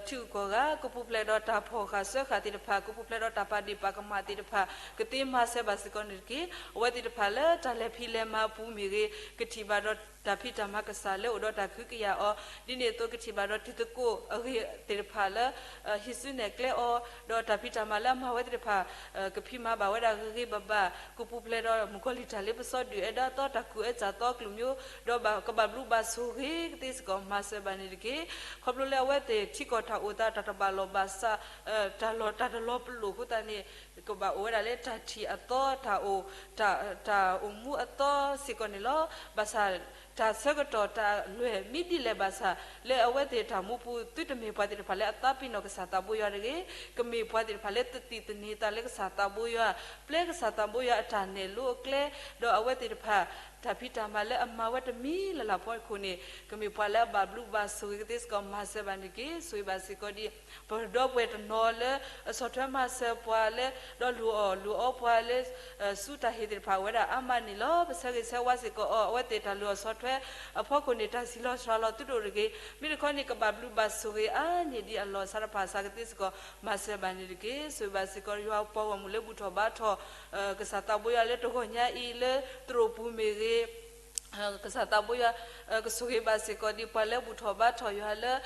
ထံဂုၤကီၢ်ဂၤ ကပူၤဖျဲးဒီးတၢ်ဖီၣ်ဃာ်စၢဃာ်သ့ၣ်တဖၣ်, ကပူၤဖျဲးဒီးတၢ်ပာ်ဒ့ၣ်ပာ်ကမၣ်သ့ၣ်တဖၣ်, ကသ့မၤစၢၤဘၣ်စ့ၢ်ကီးန့ၣ်တက့ၢ်. အဝဲသ့ၣ်တဖၣ်လၢတၢ်လဲၤဖံးလဲၤမၤအပူၤမ့ၢ်ဂ့ၤ, ကထံၣ်ဘၣ်ဒီးတၢ်ဖံးတၢ်မၤကစၢ်လၢအိၣ်ဒီးတၢ်ကဟုကယာ်အီၤ, ဒ်န့ၣ်အသိးကထံၣ်ဘၣ်ဒီးတံၤသကိးအဂ့ၢ်သ့ၣ်တဖၣ်လၢ ဟံးစုနဲၣ်ကျဲအီၤ, ဒီးတၢ်ဖံးတၢ်မၤလၢအမၤဝဲသ့ၣ်တဖၣ် ကဖံးမၤဘၣ်ဝဲဒၣ်ဂ့ၤဂ့ၤဘၣ်ဘၣ်, ကပူၤဖျဲးဒီးမုၣ်ကီၤလံၢ်တၢ်လ့ပစီဒုၣ်အဲၣ်ဒၣ်သီ တၢ်ကူၣ်အၢစၢ်သီအကလုၢ်မံၤ, ဒီးကဘၣ်ဘျုးဘၣ်ဆိၣ်ဂ့ၤကသ့စ့ၢ်ကီး မၤစၢၤဘၣ်န့ၣ်တက့ၢ်. ခီဖျိလၢအဝဲသ့ၣ်ထံကီၢ်တၢ်အိၣ်သး တၢ်တဘၣ်လီၢ်ဘၣ်စး, တၢ်လီၢ်တၢ်တလီၤပလိာ်အဃိသတးန့ၣ် ကဘၣ်အိၣ်ဝဲဒၣ်လၢတၢ်ထံၣ်အသီ တၢ်အိၣ်, တၢ်အိၣ်မူအသီစ့ၢ်ကီးန့ၣ်လီၤ. ဘၣ်ဆၣ် တၢ်ဆၢကတီၢ်တၢ်လွဲၢ်မ့ၢ်ဒ်လဲၣ်ဘၣ်ဆၣ် လၢအဝဲသ့ၣ်တၢ်မူပူၤ သုတမ့ၢ်ပှၤသ့ၣ်တဖၣ်လၢအသးပ့ၤနီၣ်ကစၢ်သးဘိယွၤတဂ့ၤ, ကမ့ၢ်ပှၤသ့ၣ်တဖၣ်လၢသသ့ၣ်သန့ၤသးလၢကစၢ်သးဘိယွၤ, ပျဲကစၢ်သးဘိယွၤအတၢ်နဲၣ်လိအကျဲ, ဒီးအဝဲသ့ၣ်တဖၣ် တၢ်ဖံးတၢ်မၤလၢအမၤဝဲတမံၤလၢ်လၢ်ဖီခိၣ်န့ၣ် ကမ့ၢ်ပှၤလၢအဘၣ်ဘျုးဘၣ်ဆိၣ်ဂ့ၤကသ့စ့ၢ်ကီး မၤစၢၤဘၣ်န့ၣ်တက့ၢ်. ဆိၣ်ဂ့ၤဘၣ်စ့ၢ်ကီးဒ် ပဒီပုၢ်ဝဲၢ်တနီၤလၢ အဆီၣ်ထွဲမၤစၢၤပှၤလၢ ဒီးလုၢ်အီၣ်လုၢ်အီပှၤလၢ ဆူတၢ်ဟ့ၣ်သ့ၣ်တဖၣ်အိၣ်ဝဲဒၣ်အါမးန့ၣ်လီၤ. ပဆၢဂ့ၤဆၢဝါစ့ၢ်ကီးအီၤ အဝဲသ့ၣ်တၢ်လုၢ်အီၣ်ဆီၣ်ထွဲအဖီခိၣ်န့ၣ် တၢ်ဆံးလီၤစှၤလီၤသုတအိၣ်တဂ့ၤ. မ့ၢ်တခီန့ၣ် ကဘၣ်ဘျုးဘၣ်ဆိၣ်ဂ့ၤအါန့ၢ်ဒံးအလီၢ် ဆါတဖၣ်ဆါကသ့စ့ၢ်ကီး မၤစၢၤဘၣ်န့ၣ်တက့ၢ်. ဆိၣ်ဂ့ၤဘၣ်စ့ၢ်ကီး ယွၤပှၤဂီၢ်မုၢ်လၢဘူၣ်ထီၣ်ဘါထီၣ် ကစၢ်သးဘိယွၤလၢတဂီၤညါအံၤလၢသရိာ်ပူၤမ့ၢ်ဂ့ၤ ကစၢ်သးဘိယွၤ ကဆိၣ်ဂ့ၤဘၣ်စ့ၢ်ကီးဒ်ပှၤလၢဘူၣ်ထီၣ်ဘါထီၣ်ယွၤလၢ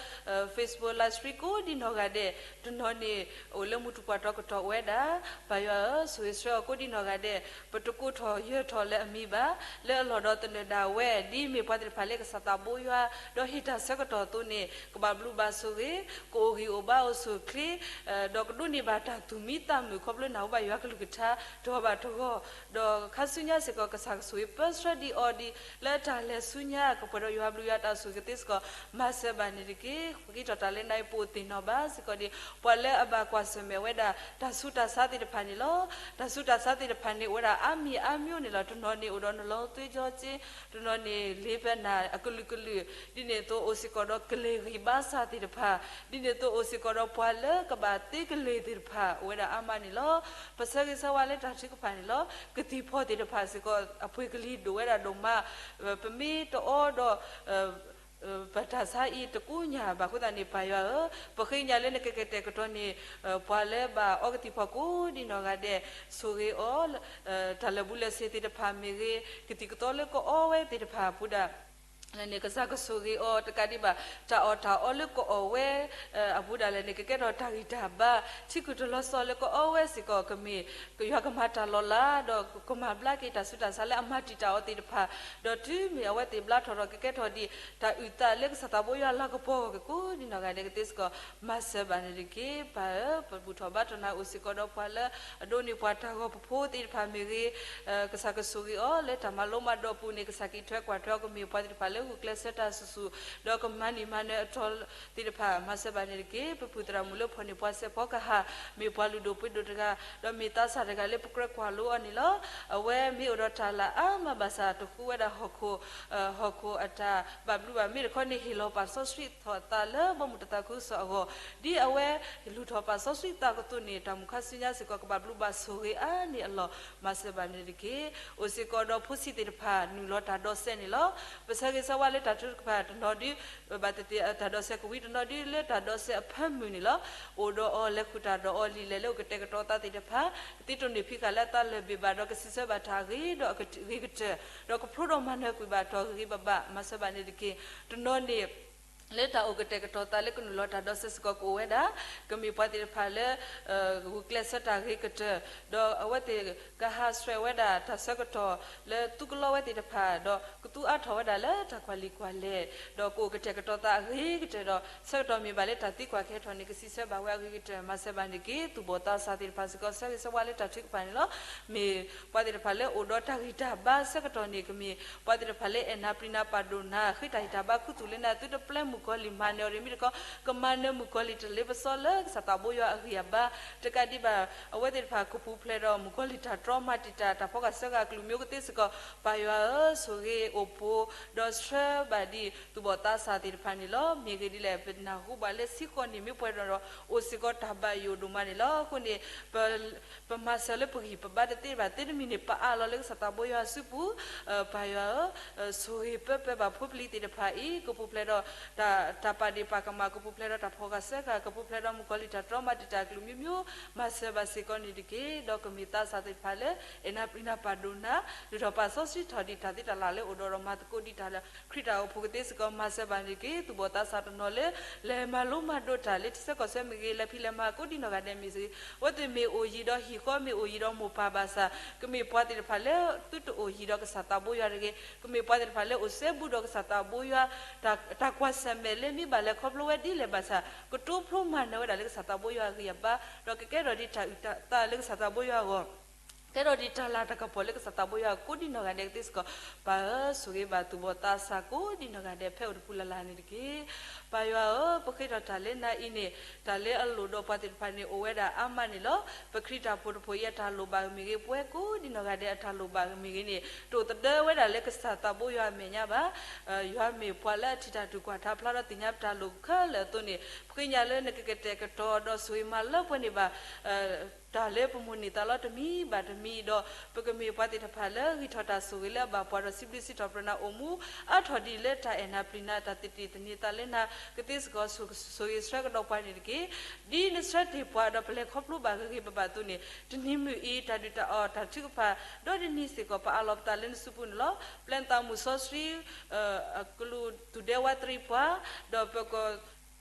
Facebook live stream ကိးဒ်နီၢ်ဂၤဒဲး, တနီၤန့ၣ် အိၣ်လၢမူထူၣ်ပှၢ်တီၤကတီၢ်အိၣ်ဝဲဒၣ်, ပၢ်ယွၤဧၢ, ဆိၣ်ဂ့ၤဆှၢအီၤကိးဒ်နီၢ်ဂၤဒဲး, ပတကိးထီၣ်ယၢၤထီၣ်လၢအမံၤဘၣ်, လၢအလီၢ်ဒီးသနၢၣ်ဒၣ်ဝဲ ဒ်မ့ၢ်ပှၤသ့ၣ်တဖၣ်လၢကစၢ်သးဘိယွၤ ဒီးဟ့ၣ်တၢ်ဆၢကတီၢ်အသိးန့ၣ် ကဘၣ်ဘျုးဘၣ်ဆိၣ်ဂ့ၤ, ကအိၣ်ဂံၢ်အိၣ်ဘါအိၣ်ဆူၣ်အိၣ်ချ့ ဒီးကဒိးန့ၢ်ဘၣ်တၢ်သူၣ်မံသးမုာ်ခီဖျိနၢ်ဟူဘၣ်ယွၤကလုၢ်ကထါတဂီၤဘၣ်တဂီၤ, ဒီးခါဆူညါစ့ၢ်ကီး ကစၢ်ကဆိၣ်ဂ့ၤပၢဆှၢဒံးအီၤဒ် လၢတၢ်လဲၤဆူညါ ကပှဲၤဒီးယွၤဘျုးယွၤတၢ်ဆိၣ်ဂ့ၤကသ့စ့ၢ်ကီး မၤစၢၤဘၣ်န့ၣ်တက့ၢ်. ပက့ၤထီၣ်တၢ်လၢနၤအံၤ ပအိၣ်သ့ၣ်နီၣ်ဘၣ်စ့ၢ်ကီးဒီး ပှၤလၢအဘၣ်ကွၢ်ဆၢၣ်မဲာ်ဝဲဒၣ် တၢ်ဆူးတၢ်ဆါသ့ၣ်တဖၣ်န့ၣ်လီၤ. တၢ်ဆူးတၢ်ဆါသ့ၣ်တဖၣ်န့ၣ် အိၣ်ဝဲဒၣ်အါမံၤအါမံၤန့ၣ်လီၤ. တနီၤန့ၣ်အိၣ်ဒီး နှလုံးသွေးကြောကျဉ်, တနီၤန့ၣ် လ့ပနၢ်အကလုာ်ကလုာ်, ဒ်န့ၣ်အသိးအိၣ်စ့ၢ်ကီးဒီး ကလဲၤဂံၢ်ဘါစၢ်သ့ၣ်တဖၣ်, ဒ်န့ၣ်အသိးအိၣ်စ့ၢ်ကီးဒီး ပှၤလၢကဘၣ်သ့ကလဲၤသ့ၣ်တဖၣ် အိၣ်ဝဲဒၣ်အါမးန့ၣ်လီၤ. ပဆၢဂ့ၤဆၢဝါလၢတၢ်ထုကဖၣ်န့ၣ်လီၤ. ကသံၣ်ဖီၣ်သ့ၣ်တဖၣ်စ့ၢ်ကီး အပှ့ၤကလံၤဒိၣ်ဝဲဒၣ်ဒိၣ်မး, ပမ့ၢ်တအီဒီး ပတၢ်ဆါအံၤတကိညၢ်ဘၣ်အဃိသတးန့ၣ် ပၢ်ယွၤဧၢ, ပဃ့ကညးလၢနကကတဲာ်ကတီၤန့ၢ် ပှၤလၢဘၣ်အီကသံၣ်ဖီၣ်ကိးဒ်နီၢ်ဂၤဒဲး, ဆိၣ်ဂ့ၤအီၤ, တၢ်လၢာ်ဘူၣ်လၢာ်စ့ၤသ့ၣ်တဖၣ်မ့ၢ်ဂ့ၤ, ကသံၣ်ကသီလၢကအီဝဲသ့ၣ်တဖၣ်အပူၤဒၣ် လဲန့ၣ် ကစၢ်ကဆိၣ်ဂ့ၤအီၤ တကးဒံးဘၣ် တၢ်အီၣ်တၢ်အီလၢကအီၣ်ဝဲအပူၤဒၣ်လဲာ်န့ၣ် ကကဲထီၣ်တၢ်ဂံၢ်တၢ်ဘါ, ထံခုၣ်တလီၤဆီလၢကအီဝဲစ့ၢ်ကီး ကမ့ၢ်ယွၤကမၤတၢ်လီၤလး ဒီးကမၤဘျါက့ၤတၢ်ဆူးတၢ်ဆါလၢအမၤတံာ်တာ်အီၤသ့ၣ်တဖၣ်, ဒီးတုၤမ့ၢ်အဝဲသ့ၣ်ဘျါထီၣ်ဒီး ကကဲထီၣ်ဒံးတၢ်အုၣ်သးလၢကစၢ်သးဘိယွၤလၤကပီၤအဂီၢ် ကိးဒ်နီၢ်ဂၤဒဲးကသ့စ့ၢ်ကီး မၤစၢၤဘၣ်န့ၣ်တက့ၢ်. ပၢ်ဧၢ, ပဘူၣ်ထီၣ်ဘါထီၣ်နၤအိၣ်စ့ၢ်ကီးဒီးပှၤလၢအဒိးန့ၢ်ပှၤတၢ်ဂီၤပဖိသ့ၣ်တဖၣ်မ့ၢ်ဂ့ၤ, ကစၢ်ကဆိၣ်ဂ့ၤအီၤလၢတၢ်မၤလိမၤဒိးအပူၤန့ၣ် ကစၢ်က့ၤထွဲကွၢ်ထွဲအီၤ ကမ့ၢ်ပှၤသ့ၣ်တဖၣ်လၢဂုာ်ကျဲးစၢးတၢ်ဆူၣ်ဆူၣ် ဒီးကမၤန့ၢ်မၤနၢၤအတီၤသ့ၣ်တဖၣ် မၤစၢၤဘၣ်န့ၣ်တက့ၢ်. ပပုၢ်သရၣ်မုၣ်လၢဖီၣ်န့ၢ်ပှၤစဲးဖီကဟၣ် မ့ၢ်ပှၤလုၢ်ဒိၣ်ပှ့ၤဒိၣ်တဂၤ, ဒီးမ့ၢ်သးစၢ်တဂၤလၢပကြၢးကွၢ်လိအီၤန့ၣ်လီၤ. အဝဲမ့ၢ်အိၣ်ဒီးတၢ်လၢအါမးဘၣ်ဆၣ် တဃုဝဲဒၣ်ဟီၣ်ခိၣ်, ဟီၣ်ခိၣ်အတၢ်ဘၣ်ဘျုးဘၣ် မ့ၢ်တခီန့ၣ် ဟ့ၣ်လီၤပာ်စီဆှံထီၣ်အသးလၢဘီမုၢ်တသးခုကစီၣ်အဂီၢ်, ဒ်အဝဲလူၤထီၣ်ပာ်စီဆှံသးကတိၤန့ၣ် တၢ်မုၢ်ခါဆူညါစ့ၢ်ကီး ကဘၣ်ဘျုးဘၣ်ဆိၣ်ဂ့ၤအါန့ၢ်အလီၢ် မၤစၢၤဘၣ်န့ၣ်တက့ၢ်. အိၣ်စ့ၢ်ကီးဒီးဖိဆံးသ့ၣ်တဖၣ် နုာ်လီၤတၢ်ဒီးစဲးန့ၣ်လီၤ. ပဆၢဂ့ၤဆၢဝါလၢတၢ်ထုကဖၣ်တနီၤဒု ဘၣ်သ့ၣ်သ့ၣ်တၢ်ဒီးစဲးကဝံၤ တနီၤဒုလၢတၢ်ဒီးစဲးအဖၢမုၢ်န့ၣ်လီၤ. အိၣ်ဒီးအီၤလဲၤဃုာ်တၢ်ဒီးအီၤလံာ်လဲၢ်လၢအိၣ်ကတဲာ်ကတီၤသးသ့ၣ်တဖၣ် ကသ့တိၢ်န့ၢ်ဖံးဃာ်လၢအသးလၢာ်ဘ့ၣ်ဘၣ် ဒီးကစံးဆၢဘၣ်တၢ်အဂ့ၤဒီးအဂ့ၤကတၢၢ်, ဒီးကဖျိဒီးမၤနၢၤကွံာ်ဘၣ်တၢ်ဂ့ၤဂ့ၤဘၣ်ဘၣ် မၤစၢၤဘၣ်န့ၣ်တက့ၢ်. တနီၤန့ၣ် လၢတၢ်အိၣ်ကတဲာ်ကတီၤသးလၢကနုာ်လီၤတၢ်ဒီးစဲးစ့ၢ်ကီးကအိၣ်ဝဲဒၣ် ကမ့ၢ်ပှၤသ့ၣ်တဖၣ်လၢ ဂုာ်ကျဲးစၢးတၢ်ဂ့ၤကတၢၢ်, ဒီးအဝဲသ့ၣ်ကဟးဆှဲးဝဲဒၣ်တၢ်ဆၢကတီၢ်လၢသူကလီဝဲသ့ၣ်တဖၣ် ဒီးကသူအါထီၣ်ဝဲဒၣ်လၢတၢ်ကွၢ်လံာ်ကွၢ်လဲၢ်, ဒီးကအိၣ်ကတဲာ်ကတီၤသးအဂ့ၤကတၢၢ်ဒီး ဆၢကတီၢ်မ့ၢ်ဘၣ်လၢတၢ်သံကွၢ်ကဟဲထီၣ်န့ၣ် ကစံးဆၢဘၣ်ဝဲအဂ့ၤကတၢၢ် မၤစၢၤဘၣ်န့ၣ်တက့ၢ်. သူၣ်ဘီၣ်သးစၢ်သ့ၣ်တဖၣ်စ့ၢ်ကီး ဆၢဂ့ၤဆၢဝါလၢတၢ်ထုကဖၣ်န့ၣ်လီၤ. မ့ၢ်ပှၤသ့ၣ်တဖၣ်လၢအိၣ်ဒီးတၢ်ဂံၢ်တၢ်ဘါဆၢကတီၢ်န့ၣ် ကမ့ၢ်ပှၤသ့ၣ်တဖၣ်လၢအဲၣ်နၤပျံၤနၤပာ်ဒိၣ်နၤ ဃ့တၢ်ဂံၢ်တၢ်ဘါခူသူၣ်လၢနၤ သုတပျဲမုၣ်ကီၤလံၢ်မၤနၢၤအီၤတမံၤတခီ ကမၤနၢၤမုၣ်ကီၤလံၢ်တလ့ပစီလၢကစၢ်သးဘိယွၤအဂံၢ်အဘါ တကးဒံးဘၣ် အဝဲသ့ၣ်တဖၣ်ကပူၤဖျဲးဒီးမုၣ်ကီၤလံၢ်တၢ်တြီမၤတံာ်တာ် တၢ်ဖီၣ်ဃာ်ဆၢဃာ်အကလုာ်မံၤအိၣ်ကသ့စ့ၢ်ကီး ပၢ်ယွၤဧၢ, ဆိၣ်ဂ့ၤအိၣ်ပိၤ ဒီးဆှၢဘၣ်ဒံးသူၣ်ဘီၣ်သးစၢ်သ့ၣ်တဖၣ်န့ၣ်လီၤ. မ့ၢ်ဂ့ၢ်ဒ်လဲၣ် ပနၢ်ဟူဘၣ်လၢဆံဃီန့ၣ် မ့ၢ်ပှဲၤဒီး အိၣ်စ့ၢ်ကီးတၢ်ဘၣ်ယိၣ်ဒိၣ်မးန့ၣ်လီၤ. အဃိန့ၣ် ပမၤစၢၤလၢပဂံၢ်ပဘါတသ့ဘၣ် သ့တမံၤန့ၣ် ပအးလီၤလၢကစၢ်သးဘိယွၤအစုပူၤ, ပၢ်ယွၤဧၢ, ဆိၣ်ဂ့ၤပၢပၢဘၣ်ဖိပလံၤသ့ၣ်တဖၣ်အံၤ ကပူၤဖျဲးဒီး တၢ်ပာ်ဒ့ၣ်ပာ်ကမၣ် ကပူၤဖျဲးဒီးတၢ်ဖီၣ်ဃာ်ဆၢဃာ် ကပူၤဖျဲးဒီးမုၣ်ကီၤလံၢ်တၢ်တြီမၤတံာ်တာ်အကလုာ်မံၤမံၤ မၤစၢၤဘၣ်စ့ၢ်ကီးန့ၣ်တက့ၢ်. ဒီးကမ့ၢ်သးစၢ်သ့ၣ်တဖၣ်လၢ အဲၣ်နၤပျံၤနၤပာ်ဒိၣ်နၤ ဒုးထီၣ်ပာ်စီဆှံထီၣ်ဒံးတၢ်သ့တၢ်လၢ်လၢအိၣ်ဒီးဒီးမၤသကိးဒံးတၢ်လၢ ခရံာ်တၢ်အိၣ်ဖှိၣ်ကသ့စ့ၢ်ကီး မၤစၢၤဘၣ်န့ၣ်တက့ၢ်. သူၣ်ဘီၣ်သးစၢ်တနီၤလၢ လဲၤမၤလိမၤဒိးတၢ်လၢထံဆၢကီၢ်ဆၢမ့ၢ်ဂ့ၤ လဲၤဖံးလဲၤမၤကိးဒံးနီၢ်ဂၤဒဲးမ့ၢ်ဂ့ၤ အဝဲသ့ၣ်မ့ၢ်အိၣ်ယံၤဒီးဟံၣ်ဃီ မ့ၢ်အိၣ်ယံၤဒီးမိၢ်ပၢ်ဘၣ်ဆၣ် ကမ့ၢ်ပှၤသ့ၣ်တဖၣ်လၢသုတအိၣ်ယံၤဒီးကစၢ်သးဘိယွၤတဂ့ၤ, ကမ့ၢ်ပှၤသ့ၣ်တဖၣ်လၢအိၣ်စဲဘူးဒီးကစၢ်သးဘိယွၤ တၢ်ကွၢ်ဆၢၣ်မဲာ်လၢမ့ၢ်ဘၣ်လဲၤခီဖျိဝဲဒ်လဲၣ်ဘၣ်ဆၣ် ကတိဖျိမၤနၢၤဝဲဒၣ်လၢကစၢ်သးဘိယွၤအဂံၢ်အဘါ ဒီးကကဲထီၣ်ဒံးတၢ်အုၣ်တၢ်အသးလၢကစၢ်သးဘိယွၤအဂီၢ် ကဲထီၣ်ဒံးတၢ်လၤတၢ်ကပီၤလၢကစၢ်သးဘိယွၤအဂီၢ် ကိးဒံးနီၢ်ဂၤဒဲးကသ့စ့ၢ်ကီး ပၢ်ဧၢ, ဆိၣ်ဂ့ၤဘၣ်သူၣ်ဘီၣ်သးစၢ်ကိးဒံးနီၢ်ဂၤဒဲး ဖဲအိၣ်တပူၤလၢ်လၢ်န့ၣ်တက့ၢ်. ပၢ်ယွၤဧၢ, ပဃ့ထီၣ်တၢ်လၢနၤအံၤန့ၣ် တၢ်လၢအလိၣ်ဒီးပှၤသ့ၣ်တဖၣ်န့ၣ် အိၣ်ဝဲဒၣ်အါမးန့ၣ်လီၤ. ပခရံာ်တၢ်ဖိတဖိးအံၤအတၢ်လိၣ်ဘၣ်မ့ၢ်ဂ့ၤ, ပဝဲကိးဒံးနီၢ်ဂၤဒဲးအတၢ်လိၣ်ဘၣ်မ့ၢ်ဂ့ၤန့ၣ် တအိၣ်သဒၢဝဲဒၣ်လၢကစၢ်သးဘိယွၤအမဲာ်ညါဘၣ်. ယွၤမ့ၢ်ပှၤလၢအထံၣ်တၢ်တူၢ်ကွၢ်ထါဖျါဒီးသ့ၣ်ညါပတၢ်လိၣ်ခဲလၢာ်အသိးန့ၣ် ပဃ့ညါလၢနကကတဲာ်ကတီၤဒီးဆိၣ်ဂ့ၤမၤလၢပှဲၤန့ၢ်ဘၣ် တၢ်လၢပမိၣ်န့ၢ်သးလီတမံၤဘၣ်တမံၤဒီး ပကမ့ၢ်ပှၤသ့ၣ်တဖၣ်လၢဂံၢ်ထီၣ်တၢ်ဆိၣ်ဂ့ၤလၢအဘၣ်ပှၤဒီးစံးဘျုးစံးထီၣ်ပတြၢၤနၤအိၣ်မူ အါထီၣ်ဒံးလၢတၢ်အဲၣ်နၤပျံၤနၤ တၢ်သတ့ၢ်သန့ၤသးလၢနၤကသ့စ့ၢ်ကီး ဆိၣ်ဂ့ၤဆှၢကဒီးပှၤန့ၣ်တက့ၢ်. ဒ်နဆှၢတ့ၢ်ပှၤဒီးပလဲၤခီဖျိဘၣ်ဂ့ၤဂ့ၤဘၣ်ဘၣ်အသိးန့ၣ် တနံၤမုၢ်အံၤ တၢ်ဒုၣ်တၢ်အီၣ်တၢ်ထုကဖၣ် ဒီးတနံၤစ့ၢ်ကီး ပအးလီၤပသးလၢနစုပူၤန့ၣ်လီၤ. ပျဲနသးမုၢ်စီဆှံ အကလူးသူၣ်ဒဲဝးတရံးပှၤ ဒီးပက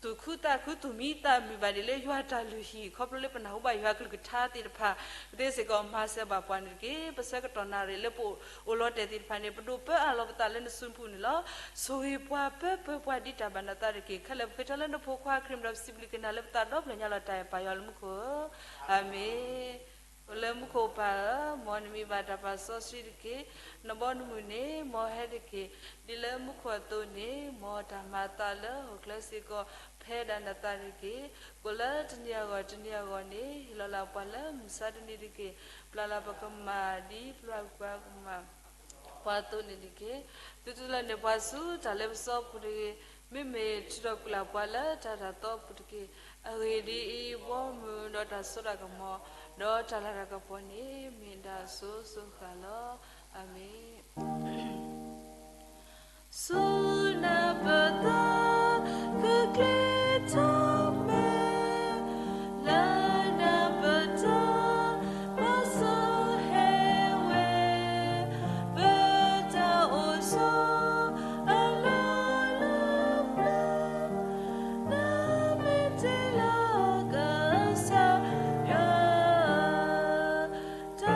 သူၣ်ခုသးခုသူၣ်မံသးမုာ်ဘၣ်ဒ်လၢယွၤတၢ်လုၢ်ဟံၣ် ခီဖျိလၢပနၢ်ဟူဘၣ်ယွၤကလုၢ်ကထါသ့ၣ်တဖၣ် ကသ့စ့ၢ်ကီးမၤစၢၤဘၣ်ပှၤန့ၣ်တက့ၢ်. ပဆၢကတီၢ်နၣ်ရံၣ်လၢပအိၣ်လီၤတဲာ်သ့ၣ်တဖၣ်န့ၣ် ပဒိၣ်ပၢအးလီၤပသးလၢနစုပူၤန့ၣ်လီၤ. ဆိၣ်ဂ့ၤပှၤပၢပၢပှၤဒ်တၢ်ဘၣ်နသးတက့ၢ်. ခဲလၢာ်ပဃ့ထီၣ်လၢနဖိခွါခရံာ်မံၤဒီးပစံးဘျုးက့ၤနၤလၢပသးဒီဖျၢၣ်ညါလီၤတၢ်အဲၣ်ပၢ်ယွၤလၢမူခိၣ်ဧၢ, အၤမ့ၣ်. အိၣ်လၢမူခိၣ်ပၢ်ဧၢ, မ်နမံၤဘၣ်တၢ်ပာ်စီဆှံတက့ၢ်. နဘီနမုၢ်န့ၣ် မ်ဟဲတက့ၢ်. ဒ်လၢမူခိၣ်အသိးန့ၣ်, မ်တၢ်မၤအသးလၢဟီၣ်ခိၣ်ချၢစ့ၢ်ကီး ဖဲဒၣ်နသးတက့ၢ်. ကိၣ်လၢတနံၤအဂီၢ်တနံၤအဂီၢ်န့ၣ် ဟ့ၣ်လီၤလၢပှၤလၢမုၢ်ဆါတနံၤတက့ၢ်. ပျၢ်လၢပကမၢ် ဒ်ပျၢ်ကွၢ်ကမၢ် ပှၤအသိးန့ၣ်တက့ၢ်. သုတလၢန့ၢ်ပှၤဆူတၢ်လ့ပစီအပူၤတဂ့ၤ, မ့မ့ၢ်ထုးထီၣ်ကွံာ်လၢပှၤလၢတၢ်တၢ်သီအပူၤတက့ၢ်. အဂ့ၢ်ဒ်အံၤ, ဘီမုၢ်ဒီးတၢ်စိတၢ်ကမီၤ ဒီးတၢ်လၤတၢ်ကပီၤန့ၣ် မ့ၢ်ဒၣ်စိၤစိၤဃၣ်ဃၣ်လီၤ. အၤမ့ၣ်. ဆူနပတၢ်ကကျဲထီၣ်မဲာ်, လၢနပတၢ်မၤစၢၤဟဲဝဲ, ပတၢ်အိၣ်ဆိးအလီၢ်လၢပျၢၤ, နမ့ၢ်တ့လီၤကစၢ်ယွၤ တၢ်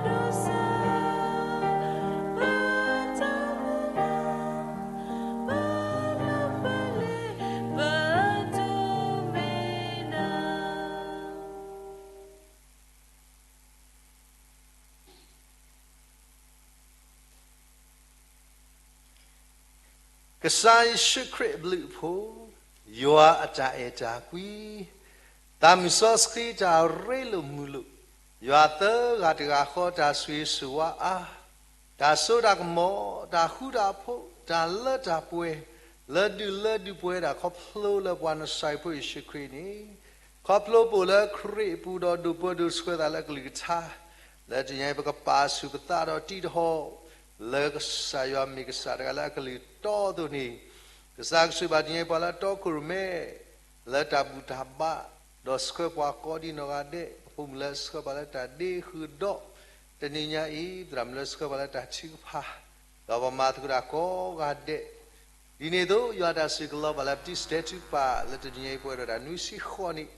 ဒိးစၢ် ပတၢ်မုၢ်လၢ်, ပလၢပလ့ၢ် ပဒိးမ့ၢ်နၤ. ကစၢ်ယ့ၣ်ၡူးခရံာ်အဘျုးအဖှိၣ်, ယွၤအတၢ်အဲၣ်တၢ်ကွံ, သးမုၢ်စီဆှံတၢ်ရ့လိာ်မုာ်လိာ်, ယွၤသၢဂၤတဂၤဃီတၢ်ဆိၣ်ဂ့ၤဆိၣ်ဝါအါ, တၢ်စိတၢ်ကမီၤ, တၢ်ဃူတၢ်ဖိး, တၢ်လၢတၢ်ပှဲၤ, လၢဒုးလၢဒုးပှဲၤဒၣ်ခီဖျိလၢပှၤနစၢ်ဖိယ့ၣ်ၡူးခရံာ်န့ၣ်, ခီဖျိပအိၣ်လၢခရံာ်အပူၤဒီးဒိၣ်ပၢဒိၣ်ဆှၢသးလၢကလုၢ်ကထါ, လၢတနံၤအံၤပကပာ်ဆူၣ်ပသးဒီးတံးတဟီၣ် လၢကစၢ်ယွၤမ့ၢ်ကစၢ်တဂၤလၢအကလုၢ်တီအသိးန့ၣ်, ကစၢ်ကဆိၣ်ဘၣ်တနံၤအံၤပှၤလၢအတီခိၣ်ရိၣ်မဲ လၢတၢ်ဘူၣ်တၢ်ဘါ, ဒီးဆှၢပှၤကိးဒံနီၢ်ဂၤဒဲး, ပဖိမုၣ်လၢဆှၢပှၤလၢတၢ်ဒ့ဃုာ်ဒီး, တနံၤညါအံၤ သရၣ်မုၣ်လၢဆှၢပှၤလၢတၢ်ထုကဖၣ်, ဒီးပှၤမၤသကိးတၢ်ကိးဂၤဒဲး, ဒ်န့ၣ်အသိး ယွၤတၢ်စူၢ်ကလီၤဘၣ်လၢပတံၤစတဲထုကဖၣ်လၢတနံၤညါအံၤ ပှဲၤဒီးတၢ်နွံဆံဃိးနံၣ်,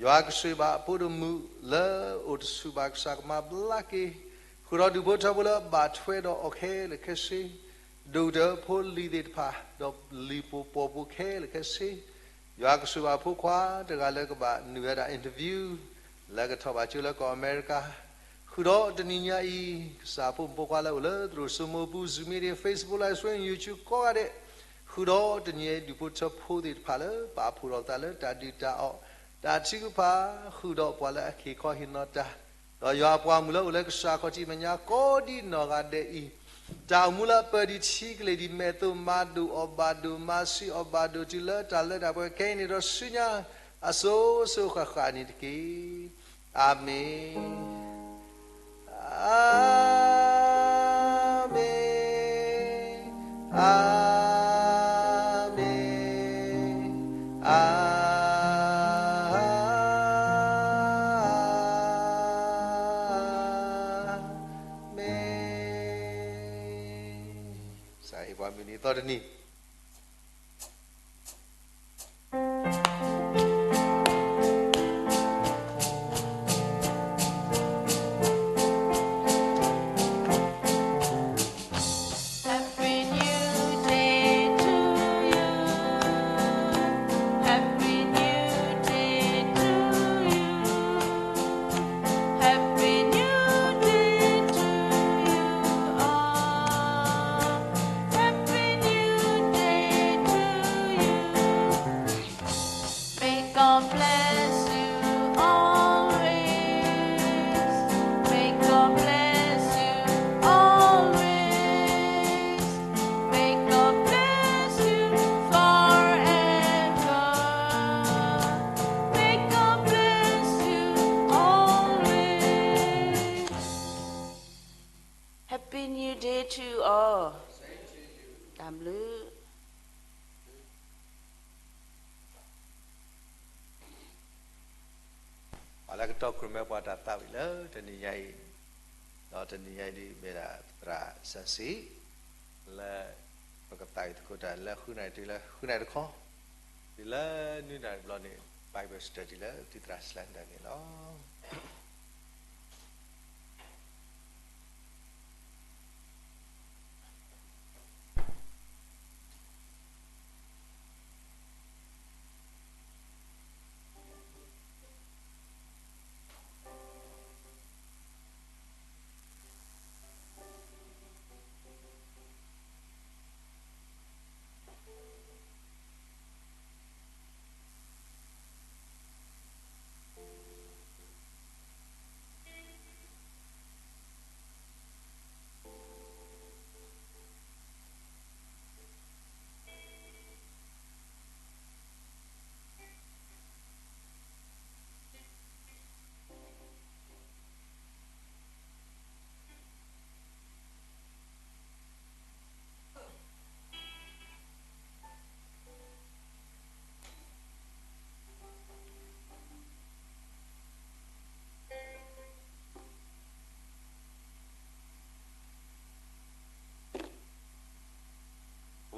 ယွၤကဆိၣ်ဘၣ်အဖိဒိၣ်မုၣ်လၢအိၣ်တဆူၣ်ဘၣ်ကစၢ်ကမၤဘျါက့ၤ, ဃုာ်ဒီးဒူၣ်ဖိထၢဖိလၢအဘၣ်ထွဲဒီးအီၤခဲလၢာ်ခဲဆ့, ဒိၣ်ကတၢၢ်ဖိလံၤသ့ၣ်တဖၣ်, ဒီးလံၤပိာ်ပိာ်ဖိခဲလၢာ်ခဲဆ့, ယွၤကဆိၣ်ဘၣ်အဖိခွါတဂၤလၢကဘၣ်နုာ်ဝဲဒၣ် interview လၢကထီၣ်ဘၣ်ကၠိလၢကီၢ်အမဲရကၤ, ဃုာ်ဒီးတနံၤညါအံၤ ကစၢ်ဖိမုၣ်ဖိခွါလၢအိၣ်လၢသရိာ်စိမိၢ်ပူၤ Zoom meeting, Facebook Live Stream, YouTube ကိးဂၤဒဲး, ဃုာ်ဒီးတနံၤအံၤ ဒူၣ်ဖိထၢဖိသ့ၣ်တဖၣ်လၢ ပာ်ဖှိၣ်ထီၣ်ပသးလၢတၢ်ဒုၣ်တၢ်အီၣ်, တၢ်ထုကဖၣ်, ဃုာ်ဒီးပှၤလၢအဟ့ၣ်ခီဟ့ၣ်နီၤတၢ်, ဒီးယွၤအပှၤမုၣ်လၢအိၣ်လၢကစၢ်ခီၣ်ထံးမဲာ်ညါကိးဒံနီၢ်ဂၤဒဲးအံၤ, တၢ်အိၣ်မူလၢအပၢၢ်ဒံးထံကလ့ၢ်ဒံးမဲာ်အသိး မၤဒိၣ်အီၣ်ဘၣ်ဒိၣ် မၤဆံးအီၣ်ဘၣ်ဒိၣ် တုၤလၢတၢ်လၢတၢ်ပှဲၤခဲအံၤန့ၣ်ဒီးဆူညါ အစိၤစိၤဃၣ်ဃၣ်န့ၣ်တက့ၢ်. အၤမ့ၣ်, အၤမ့ၣ်, အၤမ့ၣ်, အၤမ့ၣ်. ကစၢ်ဟ့ၣ်ပှၤမုၢ်နံၤအသီတနံၤ. Happy new day to you. Happy new day to you. Happy new day to you all. Happy new day to you. May God bless you always. May God bless you always. May God bless you forever. May God bless you always. Happy New Day to you all. တၢ်ဘျုး ပှၤလၢကတီၢ်ကြၢးမဲပှၤတၢ်သးဝံၣ်လၢတနံၤညါအံၤ, ဒီးတနံၤညါအံၤဒ်မ့ၢ်ဒၣ်သရၣ်စၢ်စံး လၢပကသးဝံၣ်သကိးတၢ်လၢဃုနၣ်ရံၣ်တုၤလၢဃုနၣ်ရံၣ်တခီ, တုၤလၢနွံနၣ်ရံၣ်တဘျီန့ၣ် Bible study လၢသုသရၣ်စၢ်ဒၣ်န့ၣ်လီၤ.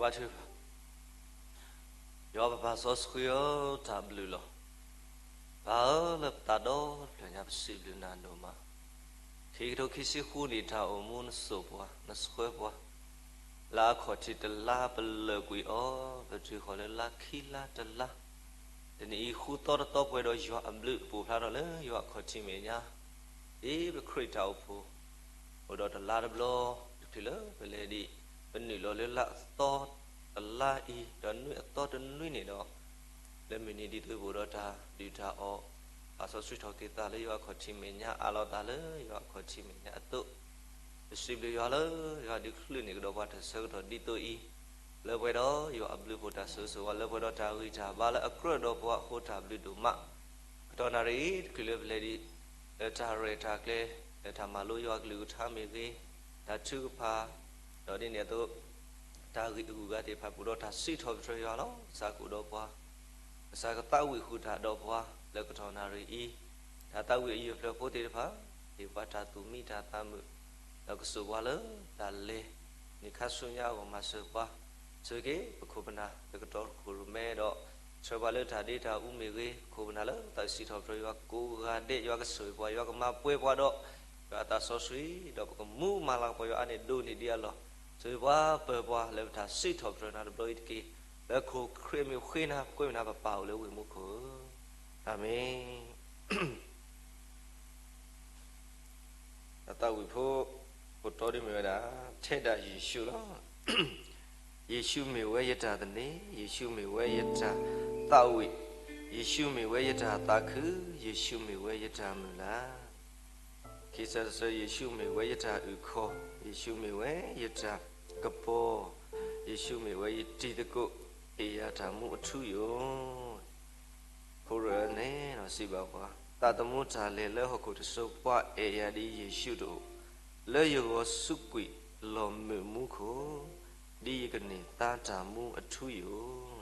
ပထံၣ်ဘၣ်, ယွၤပပၢ်စီဆှံဧၢ, တၢ်ဘျုးလီၤ. ပၢ်ဧၢ, လၢပသးဒီဖျၢၣ်ညါ ပစံးဘျုးနၤဒိၣ်မး, ခံကထိခံဆံဃုနံၣ် တၢ်အိၣ်မူနစိာ်ပှၤ နဆှၢပှၤ လၢအခီၣ်ထံးတလါ ပလၢာ်ကွံာ်အီၤ, ပတုၤဃီၤလၢလါခံလါတလါ တနံၤအံၤဃုသီတသီ ပှဲၤဒီးယွၤအဘျုး ပအိၣ်ဖျါထီၣ်လၢယွၤအခီၣ်ထံးမဲာ်ညါ, ဒ်ပခရံာ်တၢ်အိၣ်ဖှိၣ် အိၣ်ဒီးတလါတဘျီ တချုးလၢပလဲၤဒံး ပနုာ်လီၤလၢလါအသီတလါအံၤ ဒီးနွံအသီတနွံန့ၣ်ဒီး လၢမုၢ်နံၤဒ်သိးပအိၣ်ဒီးတၢ်ဒုၣ်တၢ်အီၣ် ပာ်စီဆှံထီၣ်က့ၤသးလၢယွၤအခီၣ်ထံးမဲာ်ညါ အးလီၤသးလၢယွၤအခီၣ်ထံးမဲာ်ညါအသိး, ပစံးဘျုးယွၤလၢ ယွၤဒုးချုးန့ၢ်ကဒီးပှၤတၢ်ဆၢကတီၢ်ဒ်သိးအံၤ, လၢပှဲၤဒီးယွၤအဘျုးအဖှိၣ်တၢ်ဆိၣ်ဂ့ၤဆိၣ်ဝါ လၢပှဲၤဒီးတၢ်ဂံၢ်တၢ်ဘါလၢအကြၢးဒီးပှၤအဃိတၢ်ဘျုးဒိၣ်မး, ကတီၢ်နၣ်ရံၣ်အံၤ တချုးလၢပလဲၤဒံး လၢတၢ်ရဲၣ်တၢ်ကျဲၤ လၢတၢ်မၤလိယွၤကလုၢ်ကထါမ့ၢ်ဂ့ၤ, တၢ်ထုကဖၣ်, ဒီးဒ်န့ၣ်အသိး တၢ်ဂံၢ်အဂုၤအဂၤသ့ၣ်တဖၣ် ပအိၣ်ဒီးတၢ်စံးထီၣ်ပတြၢၤယွၤလီၤ. ကစၢ်ကအိၣ်ဒီးပှၤ, ကစၢ်ကသးဝံၣ်ဃုာ်တၢ်ဒီးပှၤ လၢကတီၢ်နၣ်ရံၣ်အံၤ, တၢ်သးဝံၣ်အယုၢ်အဖျၢၣ်ဖိသ့ၣ်တဖၣ် ဟ့ၣ်ပှၤတၢ်သူၣ်မံတၢ်သးမုာ်, ဒီးကစိာ်ပှၤလၢတၢ်လဲၤ နံၤခါဆူညါအဂီၢ် မၤစၢၤပှၤ, ဆှၢက့ၤပခိၣ်ပနၢ်လၢကတီၢ်ခိၣ်ရိၣ်မဲဒီး ဆှၢပှၤလၢတၢ်ဒ့တၢ်အူမ့ၢ်ဂ့ၤ, ပခိၣ်ပနၢ်လၢသးစံးထီၣ်ပတြၢၤယွၤကိးဂၤဒဲး ယွၤကဆိၣ်ဂ့ၤပှၤ, ယွၤကမၤပှဲၤပှၤဒီး ယွၤအသးစီဆှံ, ဒီးပကမူမၤလၤကပီၤယွၤအါန့ၢ်ဒိၣ်န့ၢ်ဒံးအလီၢ်, ဆိၣ်ဂ့ၤပှၤပၢၤပှၤလၢပတၢ်စံးထီၣ်ပတြၢၤနၤတဘျီအံၤတက့ၢ်. လၢခိၣ်ခရံာ်မ့ၢ်ဃ့နၤ ပကွဲမုာ်နၤ ပပၢ်အိၣ်လၢဝ့ၢ်မူခိၣ်ဧၢ, အၤမ့ၣ်. တၢ်သးဝံၣ်ဖိ ခိၣ်တီဒ်မ့ၢ်ဝဲဒၣ် ထဲဒၣ်ယ့ၣ်ၡူးလီၤ. ယ့ၣ်ၡူးမ့ၢ်ဝဲယတၢ်သန့ၤ, ယ့ၣ်ၡူးမ့ၢ်ဝဲယတၢ်သးဝံၣ်, ယ့ၣ်ၡူးမ့ၢ်ဝဲယတၢ်သးခု, ယ့ၣ်ၡူးမ့ၢ်ဝဲယတၢ်မုၢ်လၢ်. ခံဆၢတဆၢ, ယ့ၣ်ၡူးမ့ၢ်ဝဲယတၢ်အုၣ်ခီၣ်, ယ့ၣ်ၡူးမ့ၢ်ဝဲယတၢ်ကပီၤ, ယ့ၣ်ၡူးမ့ၢ်ဝဲယတံၤသကိး, ဟ့ၣ်ယၤတၢ်မူအထူအယိာ်. ဖိရၢန့ၣ်ဒီးစံးဘၣ်ပှၤ, သးသမူတၢ်လဲၤလၢဟီၣ်ခိၣ်တစိၤ ပှၤအဲၣ်ယၤဒ်ယ့ၣ်ၡူးတအိၣ်, လၢယဂီၢ်စူးကွံာ်လီၢ်မုာ်မူခိၣ်, ဒ်ယကန့ၢ်သါတၢ်မူအထူအယိာ်.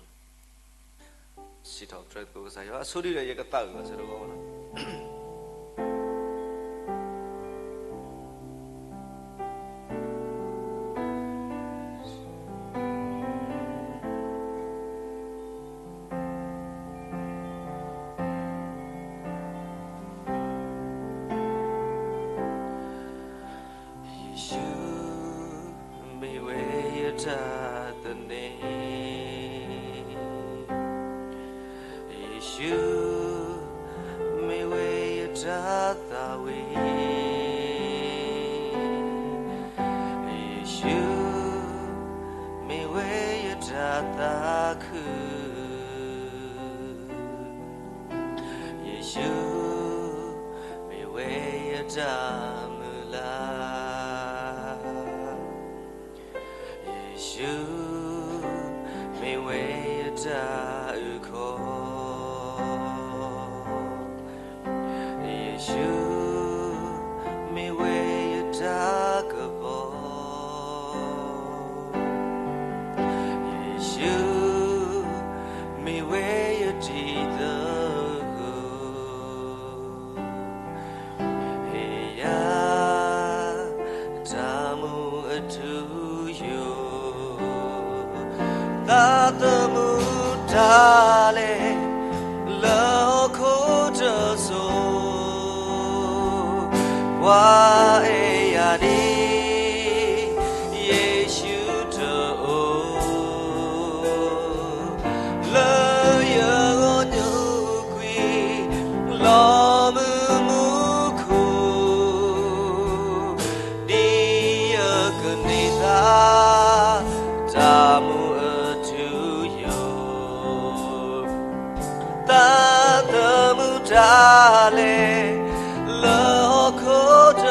စံးထီၣ်ပတြၢၤသကိးကစၢ်ယွၤ, အဆိဒ်ဒီးယကသးဝံၣ်ဘၣ်ဆၢတဂီၢ်လီၤ. ယ့ၣ်ၡူး မ့ၢ်ဝဲယတၢ်သန့ၤ, ယ့ၣ်ၡူး မ့ၢ်ဝဲယတၢ်သးဝံၣ်, ယ့ၣ်ၡူး မ့ၢ်ဝဲယတၢ်သးခု, ယ့ၣ်ၡူး မ့ၢ်ဝဲယတၢ်မုၢ်လၢ်, ယ့ၣ်ၡူး မ့ၢ်ဝဲယတၢ်အုၣ်ခီၣ်, ယ့ၣ်ၡူး မ့ၢ်ဝဲယတၢ်ကပီၤ, ယ့ၣ်ၡူး မ့ၢ်ဝဲယတံၤသကိး, ဟ့ၣ်ယၤ တၢ်မူအထူအယိာ်, သးသမူတၢ်လဲၤ လၢဟီၣ်ခိၣ်တစိၤ, ပှၤအဲၣ်ယၤဒ် ယ့ၣ်ၡူးတအိၣ်, လၢယဂီၢ်စူးကွံာ် လီၢ်မုာ်မူခိၣ်, ဒ်ယကန့ၢ်သါ တၢ်မူအထူအယိာ်, သးသမူတၢ်လဲၤ လၢဟီၣ်ခိၣ်တ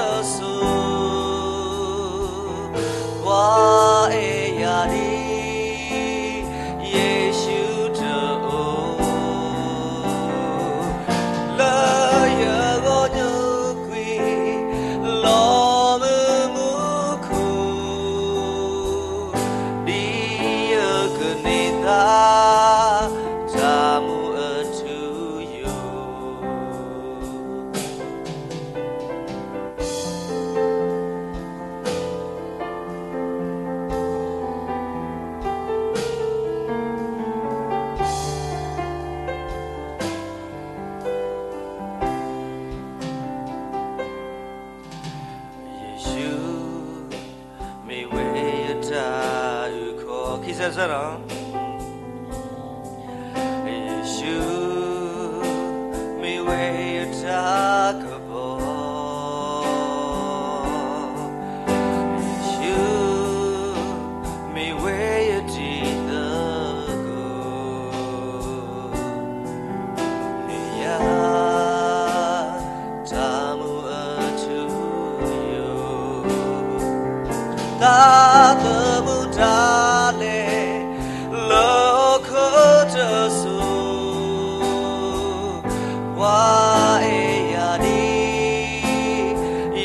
စၢ်စၢ်ဒီး, ယ့ၣ်ၡူး မ့ၢ်ဝဲယတၢ်ကပီၤ, ယ့ၣ်ၡူး မ့ၢ်ဝဲယတံၤသကိး, မ့ၢ်ယၤ တၢ်မူအထူအယိာ်, သးသမူတၢ်လဲၤ လၢဟီၣ်ခိၣ်တစိၤ, ပှၤအဲၣ်ယၤဒ်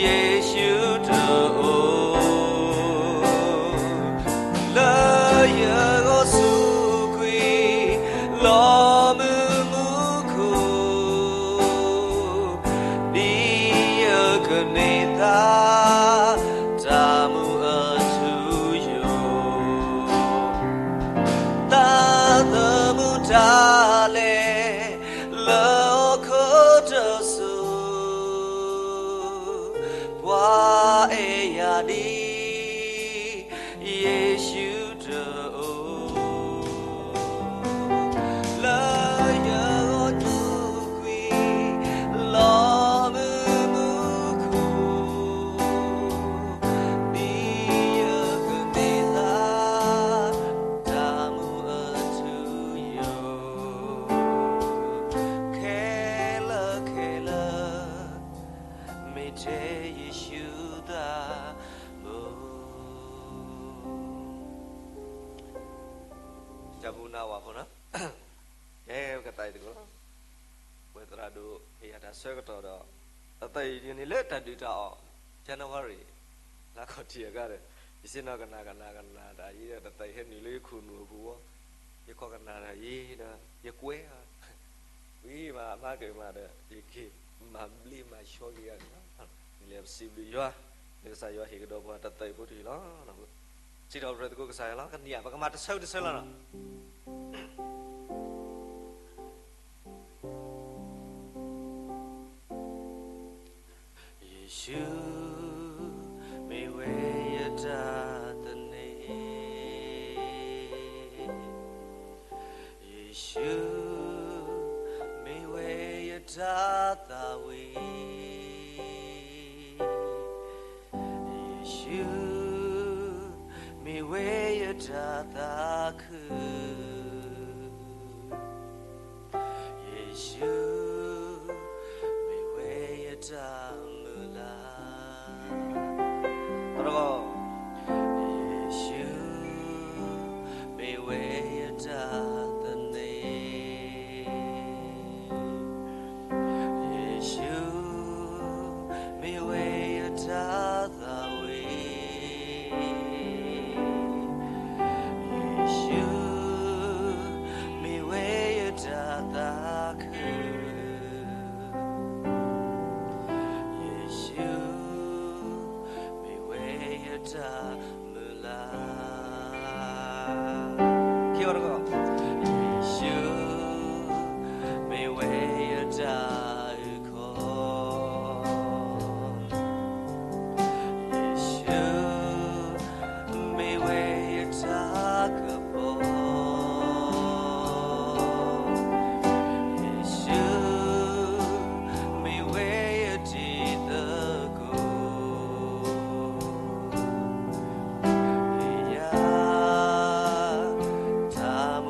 ယ့ၣ်ၡူးတအိၣ်, လၢယဂီၢ်စူးကွံာ် လီၤမုၢ်မူခိၣ်, ဒ်ယကန့ၢ်သါ တၢ်မူအထူအယိာ်, သးသမူတၢ်လဲၤ လၢဟီၣ်ခိၣ်တစိၤ, ပှၤအဲၣ်ယၤဒ် ယ့ၣ်ၡူးတအိၣ်, လၢယဂီၢ်စူးကွံာ် လီၤမုၢ်မူခိၣ်, ဒ်ယကန့ၢ်သါ တၢ်မူအထူအယိာ်, ခဲလၢာ်ခဲလၢာ် မ့ၢ်ထဲယ့ၣ်ၡူးသးဘိ. တၢ်ဘူၣ်နၢ်ဝၤဖိနီၤ, ကဲ ပကသးအံၤတကိးလီၤ. ပဝဲသရၣ်ဒိၣ် ဟ့ၣ်ယၤတၢ်ဆၢကတီၢ်ဒီး တသးအံၤန့ၣ်လၢတၢ်ဒုးတၢ်အီၣ် January လါခီၣ်ထံးအဂၤဒီး ယစ့ၢ်နီၤကနၣ်ကနၣ်ကနၣ်တၢ်အံၤဒီး တသးအံၤဟဲနုာ်လၢယခိၣ်နူာ်အပူၤဝဲ, ယခီကနၣ်တၢ်အံၤဒီး ယကွဲးအီၤ ဝံၤမးမၤက့ၤမးဒီး ယက့ၤမၤဘျ့မၤဆှီက့ၤဂၤန့ၣ်လီၤ. မ့ၢ်လၢပစံးဘျုးယွၤ လၢကစၢ်ယွၤဟ့ၣ်ကဒီးပှၤတသးအံၤဖိတယုၢ်လီၤ. စံးထီၣ်ပတြၢၤသကိးကစၢ်ယွၤလီၤ. ကနံၣ်အံၤ ပကမၤတဆၢတဆၢလီၤနီၤ. ယ့ၣ်ၡူး မ့ၢ်ဝဲယတၢ်သန့ၤ, ယ့ၣ်ၡူး မ့ၢ်ဝဲယတၢ်သးဝံၣ်, ယ့ၣ်ၡူး မ့ၢ်ဝဲယတၢ်သးခု, ယ့ၣ်ၡူး မ့ၢ်ဝဲယတၢ်မုၢ်လၢ်, ယ့ၣ်ၡူး မ့ၢ်ဝဲယတၢ်သန့ၤ, ယ့ၣ်ၡူး မ့ၢ်ဝဲယတၢ်သးဝံၣ်, ယ့ၣ်ၡူး မ့ၢ်ဝဲယတၢ်သးခု, ယ့ၣ်ၡူး မ့ၢ်ဝဲယတၢ်မုၢ်လၢ်, ယ့ၣ်ၡူး မ့ၢ်ဝဲယတၢ်အုၣ်ကီၤ, ယ့ၣ်ၡူး မ့ၢ်ဝဲယတၢ်ကပီၤ, ယ့ၣ်ၡူး မ့ၢ်ဝဲယတံၤသကိး, မ့ၢ်ယၤ တၢ်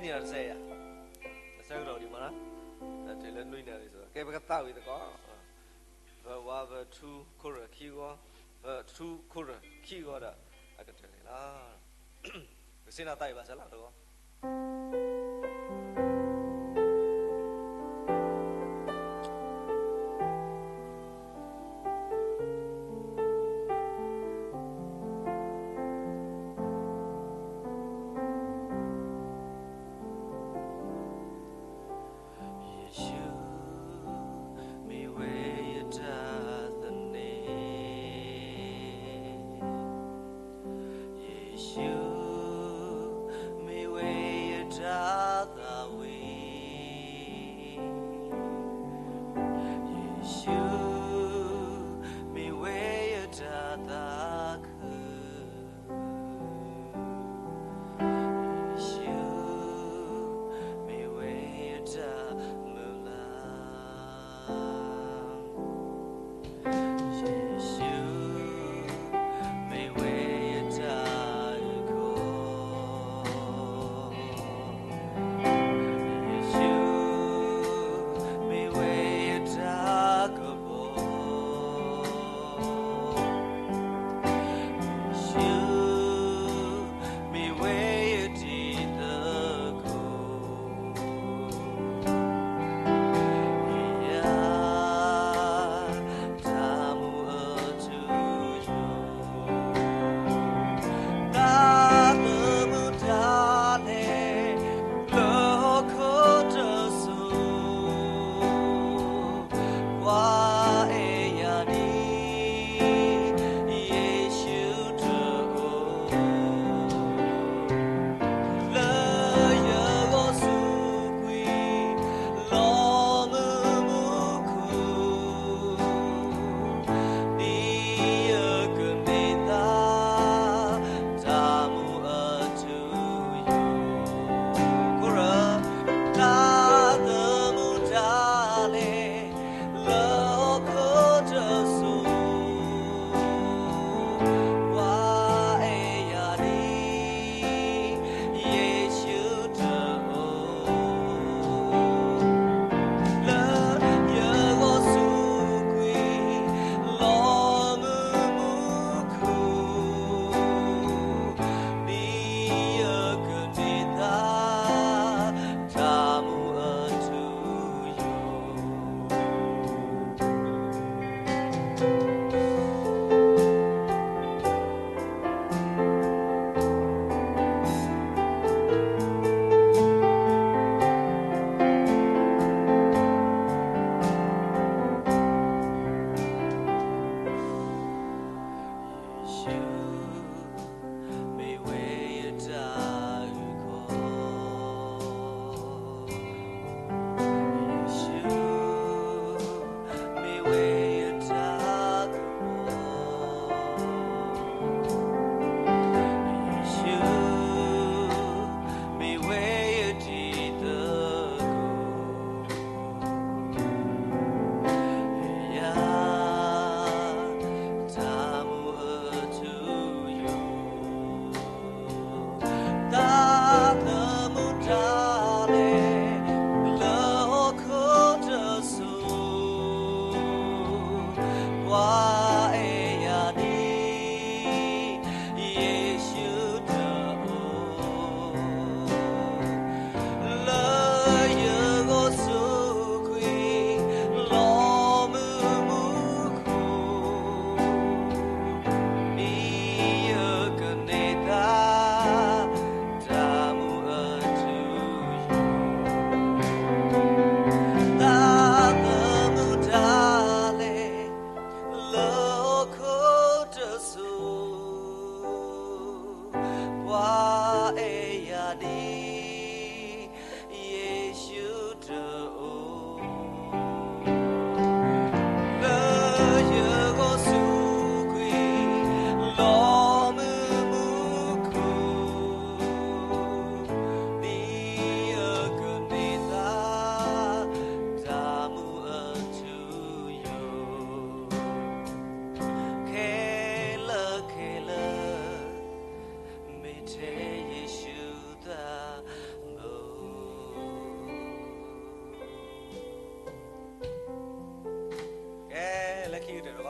နံၤဒီးတစဲးယၤ, အဆၢကတီၢ်ဒံးမးနီၤ, တၢ်တုၤလၢနွံနံၤဒ်သိး, ကဲ ပကသးဝံၣ်သကိး, verse one, verse two chorus ခံဂီၤ, verse two chorus ခံဂီၤဒီး အကတၢၢ်န့ၣ်လီၤ. ပကစံးနီၤသးဝံၣ်ဘၣ်ဆၣ်လၢတဂီၤ.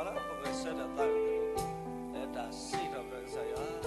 လၢပဂဲၤဆၢထၢၣ်သးဂ့ၤလိာ် လၢတၢ်စံးထီၣ်ပတြၢၤကစၢ်ယွၤ.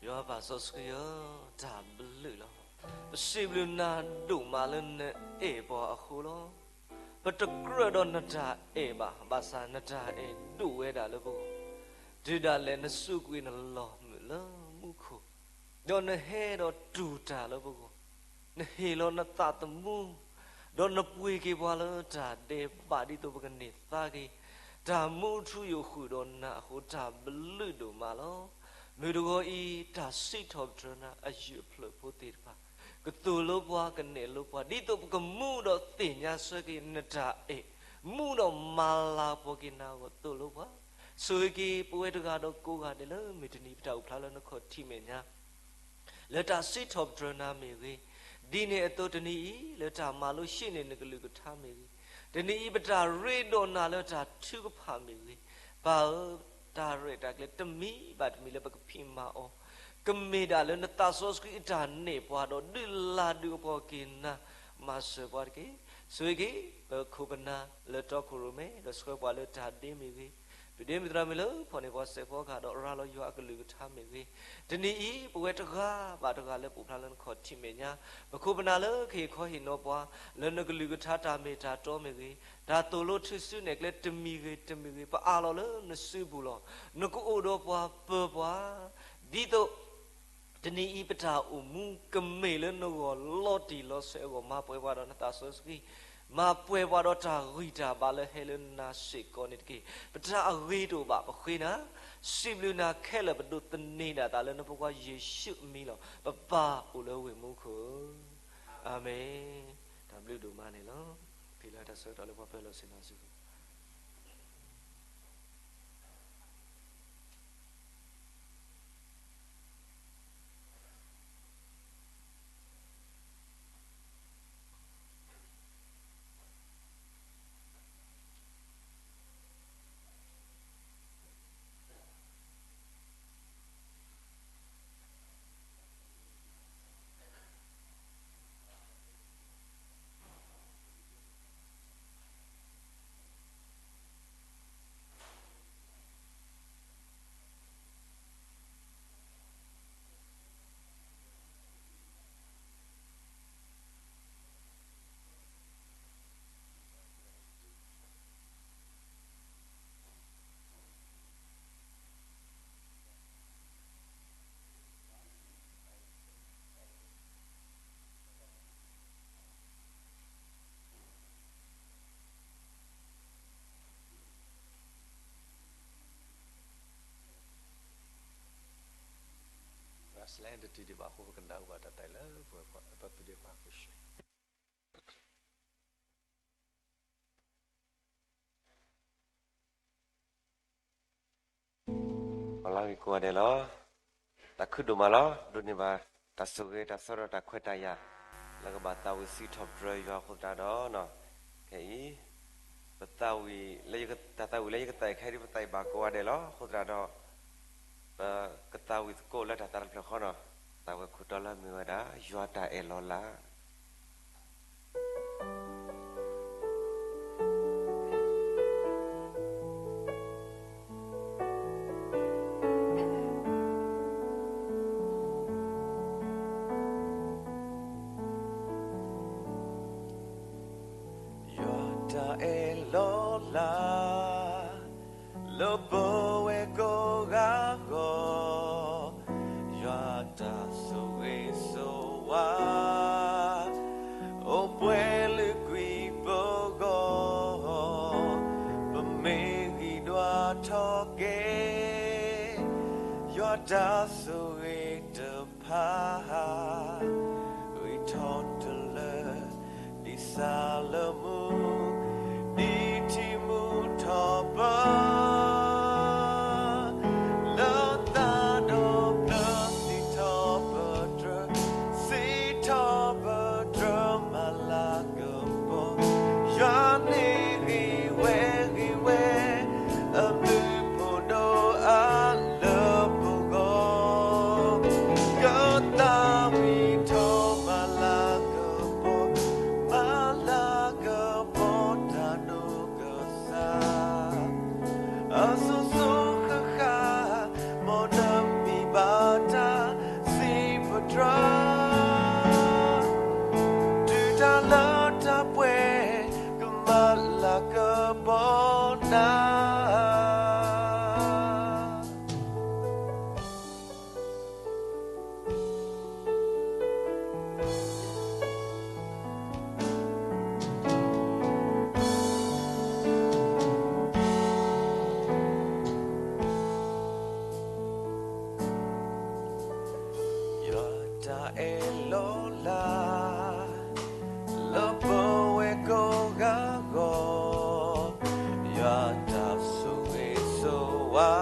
ယွၤပၢ်စီဆှံဧၢ, တၢ်ဘျုးလီၤ. ပစံးဘျုးနၤဒိၣ်မးလၢနအဲၣ်ပှၤအဃိလီၤ. ပတကြၢးဒီးနတၢ်အဲၣ်ဘၣ်, ဘၣ်ဆၣ်နတၢ်အဲၣ်ဒိၣ်ဝဲဒၣ်လၢပဂီၢ်, တုၤဒၣ်လဲာ်နစူးကွံာ်နလီၤမုၢ်လၢမူခိၣ်, ဒီးနဟဲဒီးတူၢ်တၢ်လၢပဂီၢ်, နဟ့ၣ်လီၤနသးသမူ, ဒီးနပှ့ၤက့ၤပှၤလၢတၢ်ဒဲးဘးဒ်သိးပကန့ၢ်သါက့ၤ တၢ်မူထူယိာ်ဃုာ်ဒီးနၤအဃိ တၢ်ဘျုးဒိၣ်မးလီၤ. မုၢ်တဂီၤအံၤ တၢ်စံးထီၣ်ပတြၢၤနၤအယုၢ်အဖျၢၣ်ဖိသ့ၣ်တဖၣ် ကသိၣ်လိပှၤ ကနဲၣ်လိပှၤ ဒ်သိးပကမူဒီးသ့ၣ်ညါဆၢက့ၤနတၢ်အဲၣ်, မူဒီးမၤလၤကပီၤက့ၤနၤအဂီၢ်သိၣ်လိပှၤ, ဆိၣ်ဂ့ၤက့ၤပဝဲတဂၤဒီးကိးဂၤဒဲးလၢမုၢ်တနံၤ ပတၢ်အိၣ်ဖျါလၢနခီၣ်ထံးမဲာ်ညါ လၢတၢ်စံးထီၣ်ပတြၢၤနၤမ့ၢ်ဂ့ၤ, ဒ်န့ၣ်အသိးတနံၤအံၤ လၢတၢ်မၤလိရှဲန့ၢ်နကလုၢ်ကထါမ့ၢ်ဂ့ၤ, တနံၤအံၤပတၢ်ရ့ဒီးနၤလၢတၢ်ထုကဖၣ်မ့ၢ်ဂ့ၤ, ပၢ်ဧၢ, တၢ်ရဲၣ်တၢ်ကျဲၤတမံၤဘၣ်တမံၤလၢပကဖံးမၤအီၤ, ကမ့ၢ်ဒၣ်လၢနသးစီဆှံအတၢ်နဲၣ်ပှၤဒီးဒုးလၤဒုးကပီၤက့ၤနၤ, မၤစၢၤပှၤတက့ၢ်. ဆိၣ်ဂ့ၤက့ၤ ပခိၣ်ပနၢ်လၢတီခိၣ်ရိၣ်မဲ ဒီးဆှၢပှၤလၢတၢ်ဒ့မ့ၢ်ဂ့ၤ, ပဒ့မုၣ်သရၣ်မုၣ်လၢဖီၣ်န့ၢ်ပှၤစဲးဖီကဟၣ်ဒီးရၤလီၤယွၤအကလုၢ်ကထါမ့ၢ်ဂ့ၤ, တနံၤအံၤ ပဝဲတဂၤဘၣ်တဂၤလၢပအိၣ်ဖျါလၢနခီၣ်ထံးမဲာ်ညါ, ပခိၣ်ပနၢ်လၢကဟ့ၣ်ခီဟ့ၣ်နီၤပှၤ လၢနကလုၢ်ကထါတၢ်မ့ၢ်တၢ်တီမ့ၢ်ဂ့ၤ, တၢ်သိၣ်လိထုးစုနဲၣ်ကျဲတမံၤဂ့ၤတမံၤဂ့ၤ ပအးလီၤလၢနစုပူၤလီၤ. နကအိၣ်ဒီးပှၤပၢၤပှၤ ဒ်သိး တနံၤအံၤပတၢ်အိၣ်မူကမ့ၢ်လၢနဂီၢ်လီၤတံၢ်လီၤဆဲးအဂီၢ် မၤပှဲၤပှၤဒီးနသးစီဆှံ, မၤပှဲၤပှၤဒီးတၢ်ဂံၢ်တၢ်ဘါလၢဟဲလၢနၤစ့ၢ်ကီးန့ၣ်တက့ၢ်. ပတၢ်အဂ့ၤတအိၣ်ဘၣ် ပဃ့နၤ, စံးဘျုးနၤခဲလၢာ် ပဒိးသန့ၤဒၣ်သးလၢနဖိခွါယ့ၣ်ၡူးအမံၤလီၤ. ပပၢ်အိၣ်လၢဝ့ၢ်မူခိၣ်ဧၢ, အၤမ့ၣ်. တၢ်ဘျုးဒိၣ်မးန့ၣ်လီၤ. ဖဲလၢတၢ်ဆၢကတီၢ်လၢပှၤပၢၤလီၢ်ဆ့ၣ်နီၤစုပူၤ ပှၤစလဲတတုၤဒံးဘၣ်အဃိ ပကနၢ်ဟူဘၣ်တၢ်တဲလၢပဝဲပှၤပၢ်သူဒ့ခွါကဆှဲ ပလၢဂ့ၤကိးဂၤဒဲးလီၤ. တၢ်ခုဒိၣ်မးလီၤ. ဒိးန့ၢ်ဘၣ်တၢ်ဆိၣ်ဂ့ၤတၢ်ဆၢဒီးတၢ်ခွဲးတၢ်ယာ် လၢကဘၣ်သးဝံၣ်စံးထီၣ်ပတြၢၤယွၤအဃိသတးဒီး ခဲအံၤ ပသးဝံၣ်လၢယက တၢ်သးဝံၣ်လၢယကသးအံၤခဲအံၤ ပသးအံၤဘၣ်ကိးဂၤဒဲးလီၤ. အဃိသတးဒီး ပကသးဝံၣ်သကိးလၢတၢ်သးတဖျၢၣ်ဃီနီၤ. တၢ်ဝဲခိၣ်တီလၢမ့ၢ်ဝဲဒၣ် ယွၤတၢ်အဲၣ်လီၤလး ယွၤတၢ်အဲၣ်လီၤလး လၢပဝဲကိးဂၤဂီၢ်, ယွၤတၢ်ဆိၣ်ဂ့ၤဆိၣ်ဝါ အိၣ်ပှဲၤလုာ်ကွံာ်ပဂီၢ်, ပမ့ၢ်ဂံၢ်ဒွးထီၣ်က့ၤ ယွၤတၢ်ဆိၣ်ဂ့ၤတဖၣ် ဂ့ၤထီၣ်တလၢ ဒ်ဆၣ်လၢမူ, ဒ်ထံမူထီၣ်ပၢ လၢသးဒီဖျၢၣ်စံးထီၣ်ပတြၢၤ, စံးထီၣ်ပတြၢၤမၤလၤကပီၤ, ယွၤန့ၣ်ဂ့ၤဝဲဂ့ၤဝဲ အဘျုးဖးဒိၣ်အါလၢပဂီၢ်, ကသးဝံၣ်ထီၣ်မၤလၤကပီၤ, မၤလၤက အဲၣ်လီၤလၢ် လၢပဝဲကိးဂၤအဂီၢ်, ယွၤတၢ်ဆိၣ်ဂ့ၤဆိၣ်ဝါ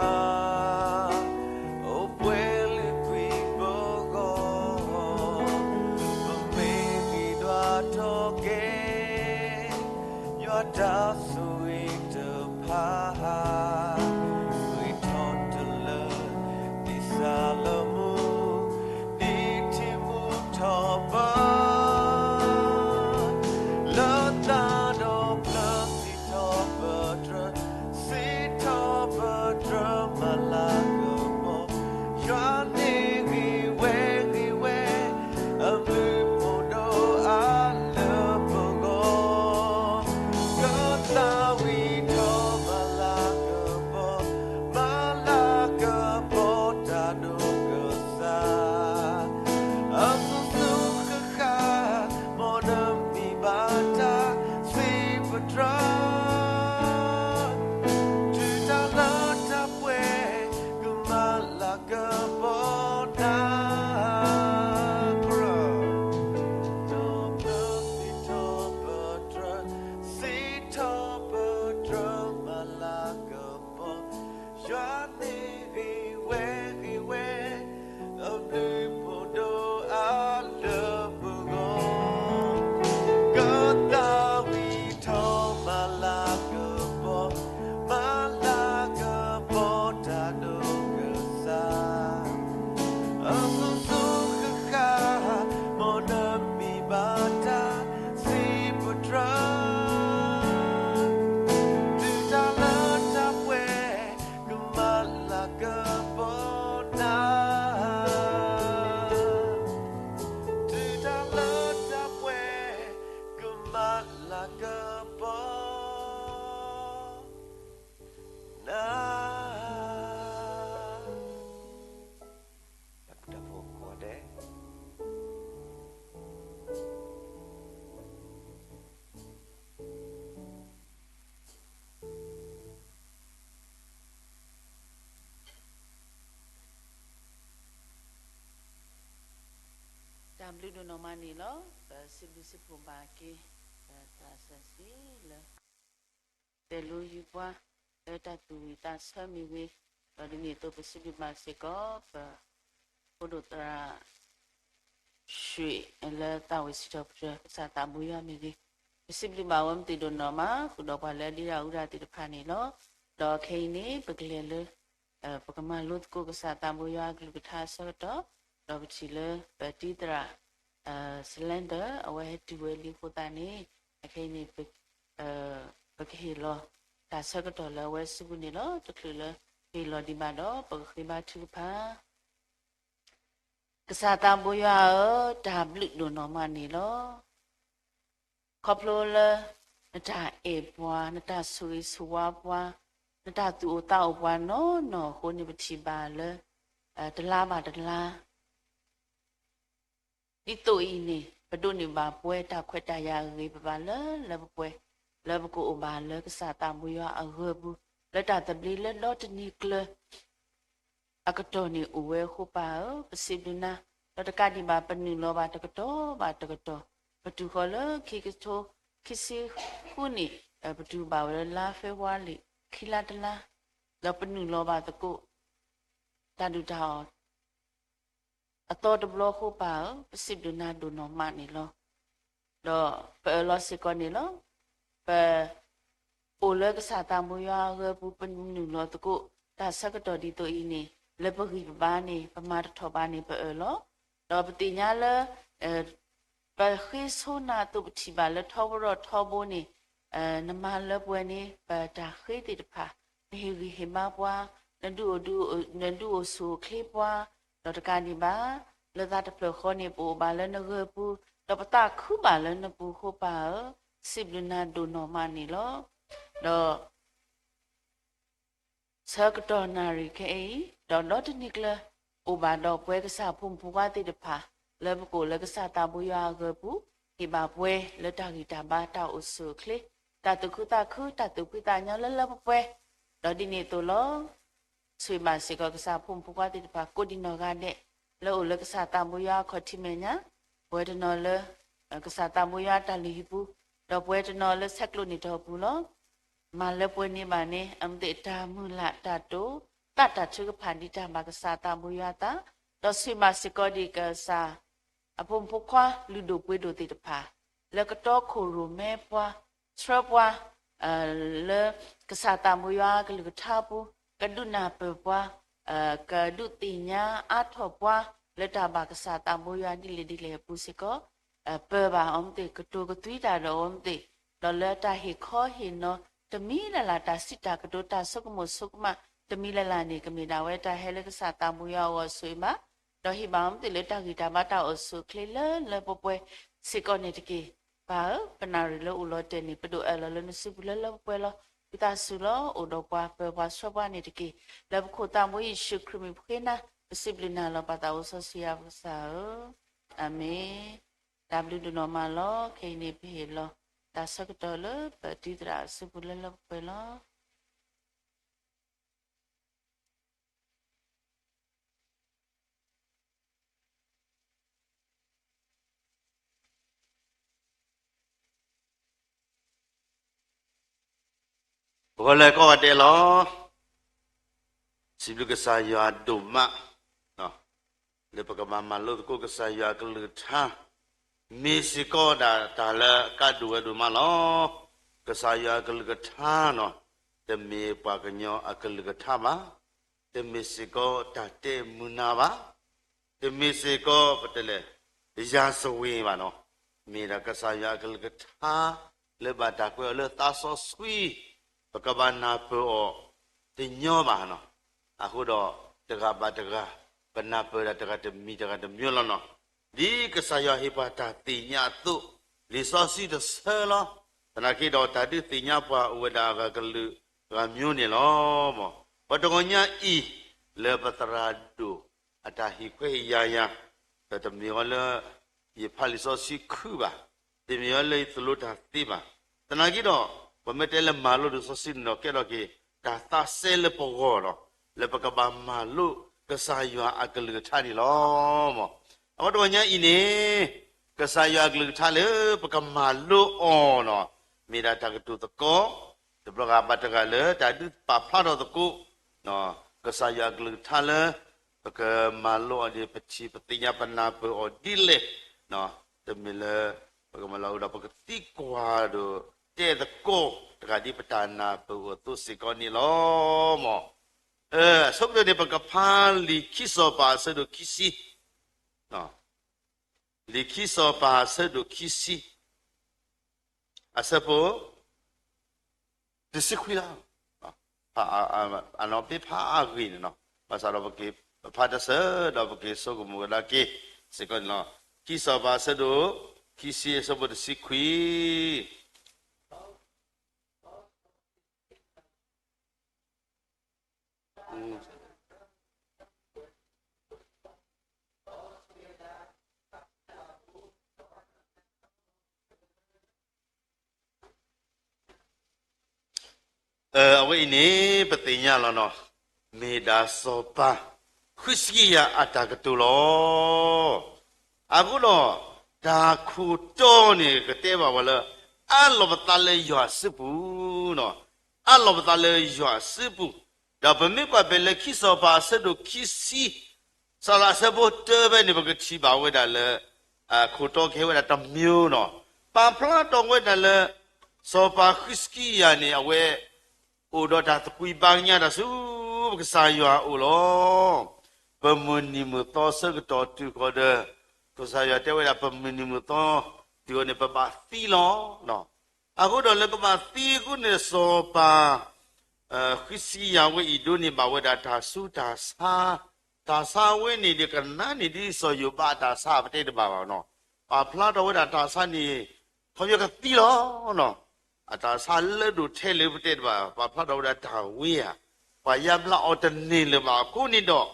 အိၣ်ပှဲၤလၢကွံာ်ပဂီၢ်, ပမ့ၢ်ဂံၢ်ဒွးထီၣ်က့ၤ ယွၤတၢ်ဆိၣ်ဂ့ၤတဖၣ် ဂ့ၤထီၣ်တလၢ ဒ်ဆၣ်လၢမူ ဒ်ထံမူထီၣ်ပၢၢ် လၢသးဒီဖျၢၣ် စံးထီၣ်ပတြၢၤ စံးထီၣ်ပတြၢၤမၤလၤကပီၤ ယွၤန့ၣ်ဂ့ၤဝဲဂ့ၤဝဲ အဘျုးဖးဒိၣ်အါလၢပဂီၢ် ကသးဝံၣ်ထီၣ်မၤလၤကပီၤ မၤလၤကပီၤတၢ်ဒိၣ်ကစၢ် အစိၤစိၤဃၣ်ဃၣ် မ်နမံၤဘၣ်တၢ်စံးပတြၢၤ တုၤတၢ်လၢတၢ်ပှဲၤ ကမၤလၤကပီၤတၢ် ပတြၢၤ ဒီးပျၢၤစံးထီၣ်ပတြၢၤ စံးထီၣ်ပတြၢၤမၤလၤကပီၤ ယွၤန့ၣ်ဂ့ၤဝဲဂ့ၤဝဲ အဘျုးဖးဒိၣ်အါလၢပဂီၢ် ကသးဝံၣ်ထီၣ်မၤလၤကပီၤ မၤလၤကပီၤတၢ်ဒိၣ်ကစၢ် အစိၤစိၤဃၣ်ဃၣ် မ်နမံၤဘၣ်တၢ်စံးပတြၢၤ တုၤတၢ်လၢတၢ်ပှဲၤ ကမၤလၤကပီၤတၢ် တုၤတၢ်လၢတၢ်ပှဲၤ ကမၤလၤကပီၤနၤ တၢ်ဖိကိးဂၤဒဲး တၢ်ဘျုးဒိၣ်နီၢ်မးန့ၣ်လီၤ. ပစံးဘျုးစံးဖှိၣ်ဘၣ်က့ၤ ပသရၣ်စီဆှံလၢ တဲလိာ်ယုၢ်ပှၤ လၢတၢ်သူၣ်ဝံၣ်သးဆၢမ့ၢ်ဂ့ၤ, ဒီးဒ်န့ၣ်အသိးပစံးဘျုးဘၣ်စ့ၢ်ကီး ပ ဖိဒိၣ်သရၣ် ဆှံ လၢသးဝံၣ်စံးထီၣ်ပတြၢၤ ကစၢ်သးဘိယွၤမ့ၢ်ဂ့ၤ, ပစံးဘျုးဘၣ်ဝဲမ့ၢ်တၢ်ဒိၣ်နီၢ်မး ဃုာ်ဒီးပှၤလၢအဒံးဒၣ်အူဒၣ်သ့ၣ်တဖၣ်န့ၣ်လီၤ. ဒီးခဲအံၤန့ၣ် ပကလဲၤလၢ ပကမၤလိသကိးကစၢ်သးဘိယွၤအကလုၢ်ကထါအဆၢကတီၢ်, ဒီးပထံၣ်လၢပတံၤသရၣ် Slender အဝဲဟဲတုၤဝဲလံအဃိသတးန့ၣ် အခဲအံၤန့ၣ် ပကဟ့ၣ်လီၤတၢ်ဆၢကတီၢ်လၢအဝဲစုပူၤန့ၣ်လီၤ. တချုးလၢပဟ့ၣ်လီၤဒံးဘၣ်ဒီး ပကဃ့ဘါထုကဖၣ် ကစၢ်သးဘိယွၤဧၢ, တၢ်ဘျုးဒိၣ်နီၢ်မးန့ၣ်လီၤ. ခီဖျိလၢ နတၢ်အဲၣ်ပှၤ, နတၢ်ဆိၣ်ဂ့ၤဆိၣ်ဝါပှၤ, နတၢ်သူၣ်အိၣ်သးအိၣ်ပှၤနီၢ်နီၢ်အဃိန့ၣ် ပထံၣ်ဘၣ်လၢ တလါဘၣ်တလါ ဒ်သိးအံၤန့ၣ် ပဒိးန့ၢ်ဘၣ်ပှဲၤတၢ်ခွဲးတၢ်ယာ်အဂ့ၤ ပဘၣ်လၢလၢပှဲၤပှဲၤ လၢပကအိၣ်ဘၣ်လၢကစၢ်သးဘိယွၤအဂၢၤပူၤ လၢတၢ်သဘျ့လၢဒီတနံၤကျၢၤ အကတီၢ်န့ၣ်အိၣ်ဝဲအဃိပၢ်ဧၢ, ပစံးဘျုးနၤ, ဒီးတကးဒံးဘၣ် ပနုာ်လီၤဘၣ်တကတီၢ်ဘၣ်တကတီၢ်, ပတုၤဃီၤလၢခံကထိခံဆံဃုနံၣ်, ပတုၤဘၣ်ဝဲလၢလါ February ခံလါတလါ, ဒီးပနုာ်လီၤဘၣ်သကိး တၢ်ဒုၣ်တၢ်အီၣ် အသီတဘျီအဃိပၢ်ဧၢ, ပစံးဘျုးနၤဒိၣ်နီၢ်မးန့ၣ်လီၤ. ဒီးပအၢၣ်လီၤစ့ၢ်ကီးန့ၣ်လီၤ. ပ အိၣ်လၢကစၢ်သးဘိယွၤအဂၢၤပူၤ ပနုာ်လီၤသကိး တၢ်ဆၢကတီၢ်ဒ်သိးအံၤန့ၣ် လၢပဂံၢ်ပဘါန့ၣ် ပမၤတထီၣ်ဘၣ်န့ၣ် ပအၢၣ်လီၤ. ဒီးပသ့ၣ်ညါလၢ ပဃ့ဆိနၤအသိး ပထံၣ်ဘၣ်လၢထီဘိဒီးထီဘိန့ၣ် နမၤလၢပှဲၤန့ၣ် ပတၢ်ဃ့သ့ၣ်တဖၣ်, နဟ့ၣ်ဂံၢ်ဟ့ၣ်ဘါပှၤ, နဒုးအိၣ်ဒုး နဒုးအိၣ်ဆူၣ်အိၣ်ချ့ပှၤ, ဒီးတကးဒံးဘၣ် လၢသးတဖျၢၣ်ဃီန့ၣ် ပအိၣ်ဘၣ်လၢနဂၢၤပူၤ, ဒီးပသးခုဘၣ်လၢနပူၤအဃိပၢ်ဧၢ, စံးဘျုးနၤဒိၣ်နီၢ်မးန့ၣ်လီၤ. ဒီး ဆၢကတီၢ်နၣ်ရံၣ်ခဲအံၤ ဒီးဒီတနံၤကျၢၤ အိၣ်ဘၣ်ဒီးပှဲၤကစၢ်ဖိမုၣ်ဖိခွါသ့ၣ်တဖၣ် လၢပကအိၣ်လၢကစၢ်သးဘိယွၤအဂၢၤပူၤ, ဟ့ၣ်ဘၣ်ပှဲၤလၢတၢ်ဂံၢ်တၢ်ဘါတၢ်အိၣ်ဆူၣ်အိၣ်ချ့, တၢ်သူၣ်ခုသးခု တၢ်သူၣ်ဖှံသးညီလၢလၢပှဲၤပှဲၤ, ဒီးဒ်န့ၣ်အသိးလီၤ. ဆိၣ်ဂ့ၤဘၣ်စ့ၢ်ကီးကစၢ်ဖိမုၣ်ဖိခွါသ့ၣ်တဖၣ် ကိးဒံးနီၢ်ဂၤဒဲး, လၢအိၣ်လၢကစၢ်သးဘိယွၤအခီၣ်ထံးမဲာ်ညါ, ပဝဲတနီၤလၢ ကစၢ်သးဘိယွၤတၢ်လုၢ်ဟံၣ်ပူၤ, ဒီးပဝဲတနီၤလၢဆဲးကျိးန့ၢ်တီၢ်ပူၤလီၤ. မၤလၢပှဲၤန့ၢ်ဘၣ်န့ၣ် အမ့ၢ်သ့ၣ်တၢ်မုၢ်လၢ်တၢ်တိာ်, သးတၢ်ထုကဖၣ်ဒ်တၢ်ဘၣ်ကစၢ်သးဘိယွၤအသး, ဒီးဆှၢမၤစ့ၢ်ကီးဒံးကစၢ် အဖိမုၣ်ဖိခွါလုၢ်ဒိၣ်ပှ့ၤဒိၣ်သ့ၣ်တဖၣ်, လၢကတီခိၣ်ရိၣ်မဲပှၤ, ဆှၢပှၤ လၢကစၢ်သးဘိယွၤကလုၢ်ကထါပူၤ, ကဒုးနၢ်ပၢၢ်ပှၤ, ကဒုးသ့ၣ်ညါအါထီၣ်ပှၤ လၢတၢ်ဘၣ်ကစၢ်သးဘိယွၤဒ်လဲၣ်ဒ်လဲၣ်အပူၤစ့ၢ်ကီး, ပၢၤဘၣ်အီၤမ့ၢ်သ့ၣ် ကတိၤကသွံတၢ်ဒီးအီၤမ့ၢ်သ့ၣ်, ဒီးလၢတၢ်ဟ့ၣ်ခီဟ့ၣ်နီၤ တမံၤလၢ်လၢ် တၢ်စံးတၢ်ကတိၤ တၢ်ဆိကမိၣ်ဆိကမး တမံၤလၢ်လၢ်န့ၣ် ကမ့ၢ်ဒၣ်ဝဲတၢ်ဟဲလၢကစၢ်သးဘိယွၤအအိၣ်အဆိၣ်အံၤဘၣ်, ဒီးဟ့ၣ်ဘၣ်အီၤမ့ၢ်သ့ၣ်လၢတၢ်ဂံၢ်တၢ်ဘါတၢ်အိၣ်ဆူၣ်အိၣ်ချ့လၢလၢပှဲၤပှဲၤစ့ၢ်ကီးန့ၣ်တက့ၢ်. ပၢ်ဧၢ, ပနၣ်ရံၣ်လၢအိၣ်လီၤတဲာ်န့ၣ် ပဒိၣ်အၢၣ်လီၤလၢနစုပူၤလၢလၢပှဲၤပှဲၤလီၤ. ဝံသးစူၤလီၤ အိၣ်ဒီးပှၤ ပၢၤပှၤဆှၢပှၤန့ၣ်တက့ၢ်. လၢပခိၣ်သးဘိယ့ၣ်ၡူးခရံာ်မံၤပဃ့နၤ, ပစံးဘျုးနၤလီၤ ပၢ်သးအိၣ်စီဆှံယွၤပကစၢ်ဧၢ, အၤမ့ၣ်. တၢ်ဘျုးဒိၣ်နီၢ်မးလီၤ. ခဲအံၤန့ၣ် ပဟ့ၣ်လီၤတၢ်ဆၢကတီၢ်လၢပတံၤသရၣ်အစုပူၤလၢလၢပှဲၤပှဲၤလီၤ. ဂီၤလၢကိးဂၤဒဲးလီၤ. စံးဘျုးကစၢ်ယွၤဒိၣ်မး လၢပကဘၣ်မၤလိသကိးကစၢ်ယွၤအကလုၢ်ကထါ, မ့ၢ်စ့ၢ်ကီးဒၣ်တၢ်လၢအကါဒိၣ်ဝဲဒိၣ်မးလီၤ. ကစၢ်ယွၤအကလုၢ်ကထါန့ၣ် တမ့ၢ်ပှၤကညီအကလုၢ်ကထါဘၣ်, တမ့ၢ်စ့ၢ်ကီးတၢ်တဲမုာ်နၢ်ဘၣ်, တမ့ၢ်စ့ၢ်ကီးပတဲလဲၣ် ရာဇဝင် ဘၣ်န့ၣ်, မ့ၢ်ဒၣ်ကစၢ်ယွၤအကလုၢ်ကထါ လၢဘၣ်တၢ်ကွဲးအီၤလၢသးစီဆှံ, ပကဘၣ်နၢ်ပၢၢ်အီၤတညီဘၣ်န့ၣ်. အဃိဒီး တဂၤဘၣ်တဂၤ ပနၢ်ပၢၢ်ဒၣ်တဂၤတမံၤတဂၤတမံၤလီၤန့ၣ်. ဒ်ကစၢ်ယွၤဟ့ၣ်ပှၤတၢ်သ့ၣ်ညါအသိး လံာ်စီဆှံတဆၢလီၤ. သနာ်က့ဒီး တၢ်ဒုးသ့ၣ်ညါပှၤအိၣ်ဝဲဒၣ်အဂၤကလုာ်ဂၤမျိုးန့ၣ်လီၤ. မ်ပတဂီၤညါအံၤ လၢပသရၣ်ဒိၣ်အတၢ်ဟ့ၣ်ခွဲးဟ့ၣ်ယာ်ယၤ, ဒီးတမ့ၢ်အီၤလၢ ယဖးလံာ်စီဆှံခုဘၣ်, တမ့ၢ်အီၤလၢယသိၣ်လိတၢ်သ့ဘၣ်. သနာ်က့ဒီး ပမ့ၢ်တဲလၢမၤလိဒုးစီဆှံန့ၣ်ဒီး ကဲထီၣ်က့ၤတၢ်သးစဲလၢပဂီၢ်လီၤ. လၢပကဘၣ်မၤလိကစၢ်ယွၤအကလုၢ်ကထါန့ၣ်လီၤ. မ်အဝဲတဂီၤညါအံၤန့ၣ် ကစၢ်ယွၤအကလုၢ်ကထါလၢပကမၤလိအီၤန့ၣ် မ့ၢ်ဒၣ်တၢ်ကတိၤသကိး တဘျီဂၤဘၣ်တဂၤလၢတၢ်ဒုးပာ်ဖျါထီၣ်သကိး ကစၢ်ယွၤအကလုၢ်ကထါလၢ ပကမၤလိအီၤန့ၣ် ပထံၣ်ပသ့ၣ်ညါပနၢ်ပၢၢ်အီၤဒ်လဲၣ်, တမ့ၢ်လၢ ပကမၤလိဒီးပကသံကွၢ်ဒီးတဲသကိး တဂၤဒ်ပတၢ်နၢ်ပၢၢ်အသိးစ့ၢ်ကီးန့ၣ်လီၤ. မ်အဆိကတၢၢ်န့ၣ် ပကဖးလံာ်ခံစီၤပၤအဆၢဒိၣ်ခံဆံ, လံာ်ခံစီၤပၤအဆၢဒိၣ်ခံဆံ အဆၢဖိ တဆံခွံလီၤ. အနီၢ်ပ့ဖးအဂ့ၢ်န့ၣ်လီၤ. ဘၣ်ဆၣ်ဒီးပက့ၤဖးတစၢၤဒီးပက့ၤဆိကမိၣ်ကဒါက့ၤစ့ၢ်ကီးန့ၣ်လီၤ. ခံစီၤပၤအဆၢဒိၣ် ခံဆံအဆၢဖိတဆံခွံ အဝဲအံၤန့ၣ် ပသ့ၣ်ညါလီၤနီၤ, မ့ၢ်ဒၣ်စီၤပၤဃံးစကံယၤအတၢ်ကတိၤလီၤ. အဃိဒီး တၢ်ခိၣ်တီန့ၣ် ကတဲဘၣ်ဝဲလၢ အးလီၤပသးလၢယွၤအစုပူၤ, အးလီၤပသးလၢယွၤအစုပူၤ, ဒီးပမ့ၢ်ကွၢ်ဖဲလၢခံစီၤပၤအဆၢဒိၣ်ခံဆံ စးလၢအဆၢဖိတၢဖဲန့ၣ် ပကထံၣ်ဘၣ်ဝဲဒၣ်လၢ ခိၣ်တီကဟဲဝဲဒၣ်တမံၤနီၤ, ပာ်ဖျါထီၣ်ဝဲဒၣ်လၢ စီၤပၤဃံးစကံယၤန့ၣ် အဝဲ အိၣ်ဒီးတၢ်သကွံၢ်ဘါကညးတၢ်ဆူ ပကစၢ်ယွၤအအိၣ်လီၤ. ပမုၢ်နံၤမုၢ်သီဆၢကတီၢ်တုၤဃီၤဒီး ကစၢ်ယွၤတဲဝဲဒၣ် ပမုၢ်နံၤမုၢ်သီတုၤဃီၤန့ၣ် ပဘၣ်သံလီၤ. အဃိဒီးလၢပဘၣ်သံအဃိန့ၣ် စီၤပၤ ဃံးစကံယၤဝဲအံၤဒိးန့ၢ်ဘၣ်ဝဲဒၣ်တၢ်ဆူးတၢ်ဆါ, တၢ်ဆါဝဲန့ၣ်ဒီး ကနၣ်န့ၢ်ဒ်စီၤယိၤဘးအတၢ်ဆါပတဲတဘၣ်ဘၣ်နီၤ, ပာ်ဖျါထီၣ်ဝဲဒၣ်တၢ်ဆါန့ၣ် ခီပညီကသံလီၤ. အတၢ်ဆါလၢဒိၣ်ထဲလဲၣ်ပတဲတဘၣ်, ပာ်ဖျါထီၣ်ဝဲဒၣ်တၢ်ဝံဧါ, ပှၤယါဘျါအီၤတန့ၢ်လၢၤဘၣ်အဃိန့ၣ်ဒီး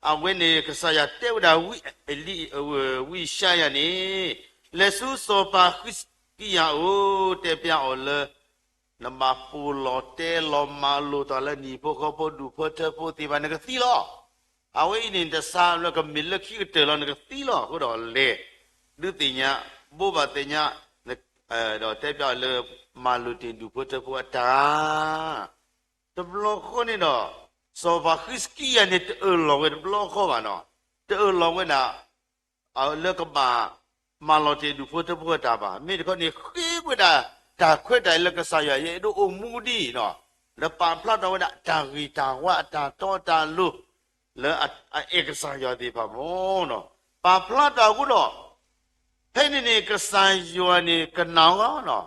အဝဲန့ၣ် ကစၢ်ယွၤတဲဝဲဒၣ်ဝံအလံ, ဝံယၡါယၤန့ၣ်, လဲၤဆူစီၤပၤဃံးစကံယၤအအိၣ် တဲပျါအီၤလၢ နဘၣ်ပိာ်လီၤတဲလီၤမၤလိာ်တၢ်လၢနဟံၣ်ဖိဃီဖိဒူၣ်ဖိထၢဖိသ့ၣ်တဖၣ် နကသံလီၤ. အဝဲအံၤန့ၣ် တစးလၢကမ့ၢ်လၢခံကတၢၢ်လီၤ နကသံလီၤ. အဃိဒီးလဲၤ ဒုးသ့ၣ်ညါ ဘိးဘၣ်သ့ၣ်ညါ ဒီးတဲပျးလၢ မၤလိာ်တ့ၢ်ဒူၣ်ဖိထၢဖိအတၢ် တဘျီဃီန့ၣ်ဒီး စီၤပၤဃံးစကံယၤန့ၣ် တအၢၣ်လီၤဝဲတဘျီဃီဘၣ်နီၤ. တအၢၣ်လီၤဝဲဒၣ် လၢကဘၣ် မၤလီၤတ့ၢ်ဒူၣ်ဖိထၢဖိအတၢ်ဘၣ်. မ့ၢ်တခီန့ၣ် ဃ့ဝဲဒၣ် တၢ်ခွဲးတၢ်ယာ်လၢကစၢ်ယွၤ ယအဲၣ်ဒိးအိၣ်မူဒ်အံၤနီၤ, လၢပာ်ဖျါထီၣ်ဝဲဒၣ် အတၢ်ဂ့ၢ်တၢ်ဝါ အတၢ်တီတၢ်လိၤ လၢအအဲၣ်ကစၢ်ယွၤသ့ၣ်တဖၣ်မ့ၢ်နီၤ, ပာ်ဖျါထီၣ်အဃိဒီး ဖဲန့ၣ်န့ၣ် ကစၢ်ယွၤန့ၣ် ကနၣ်အီၤနီၤ,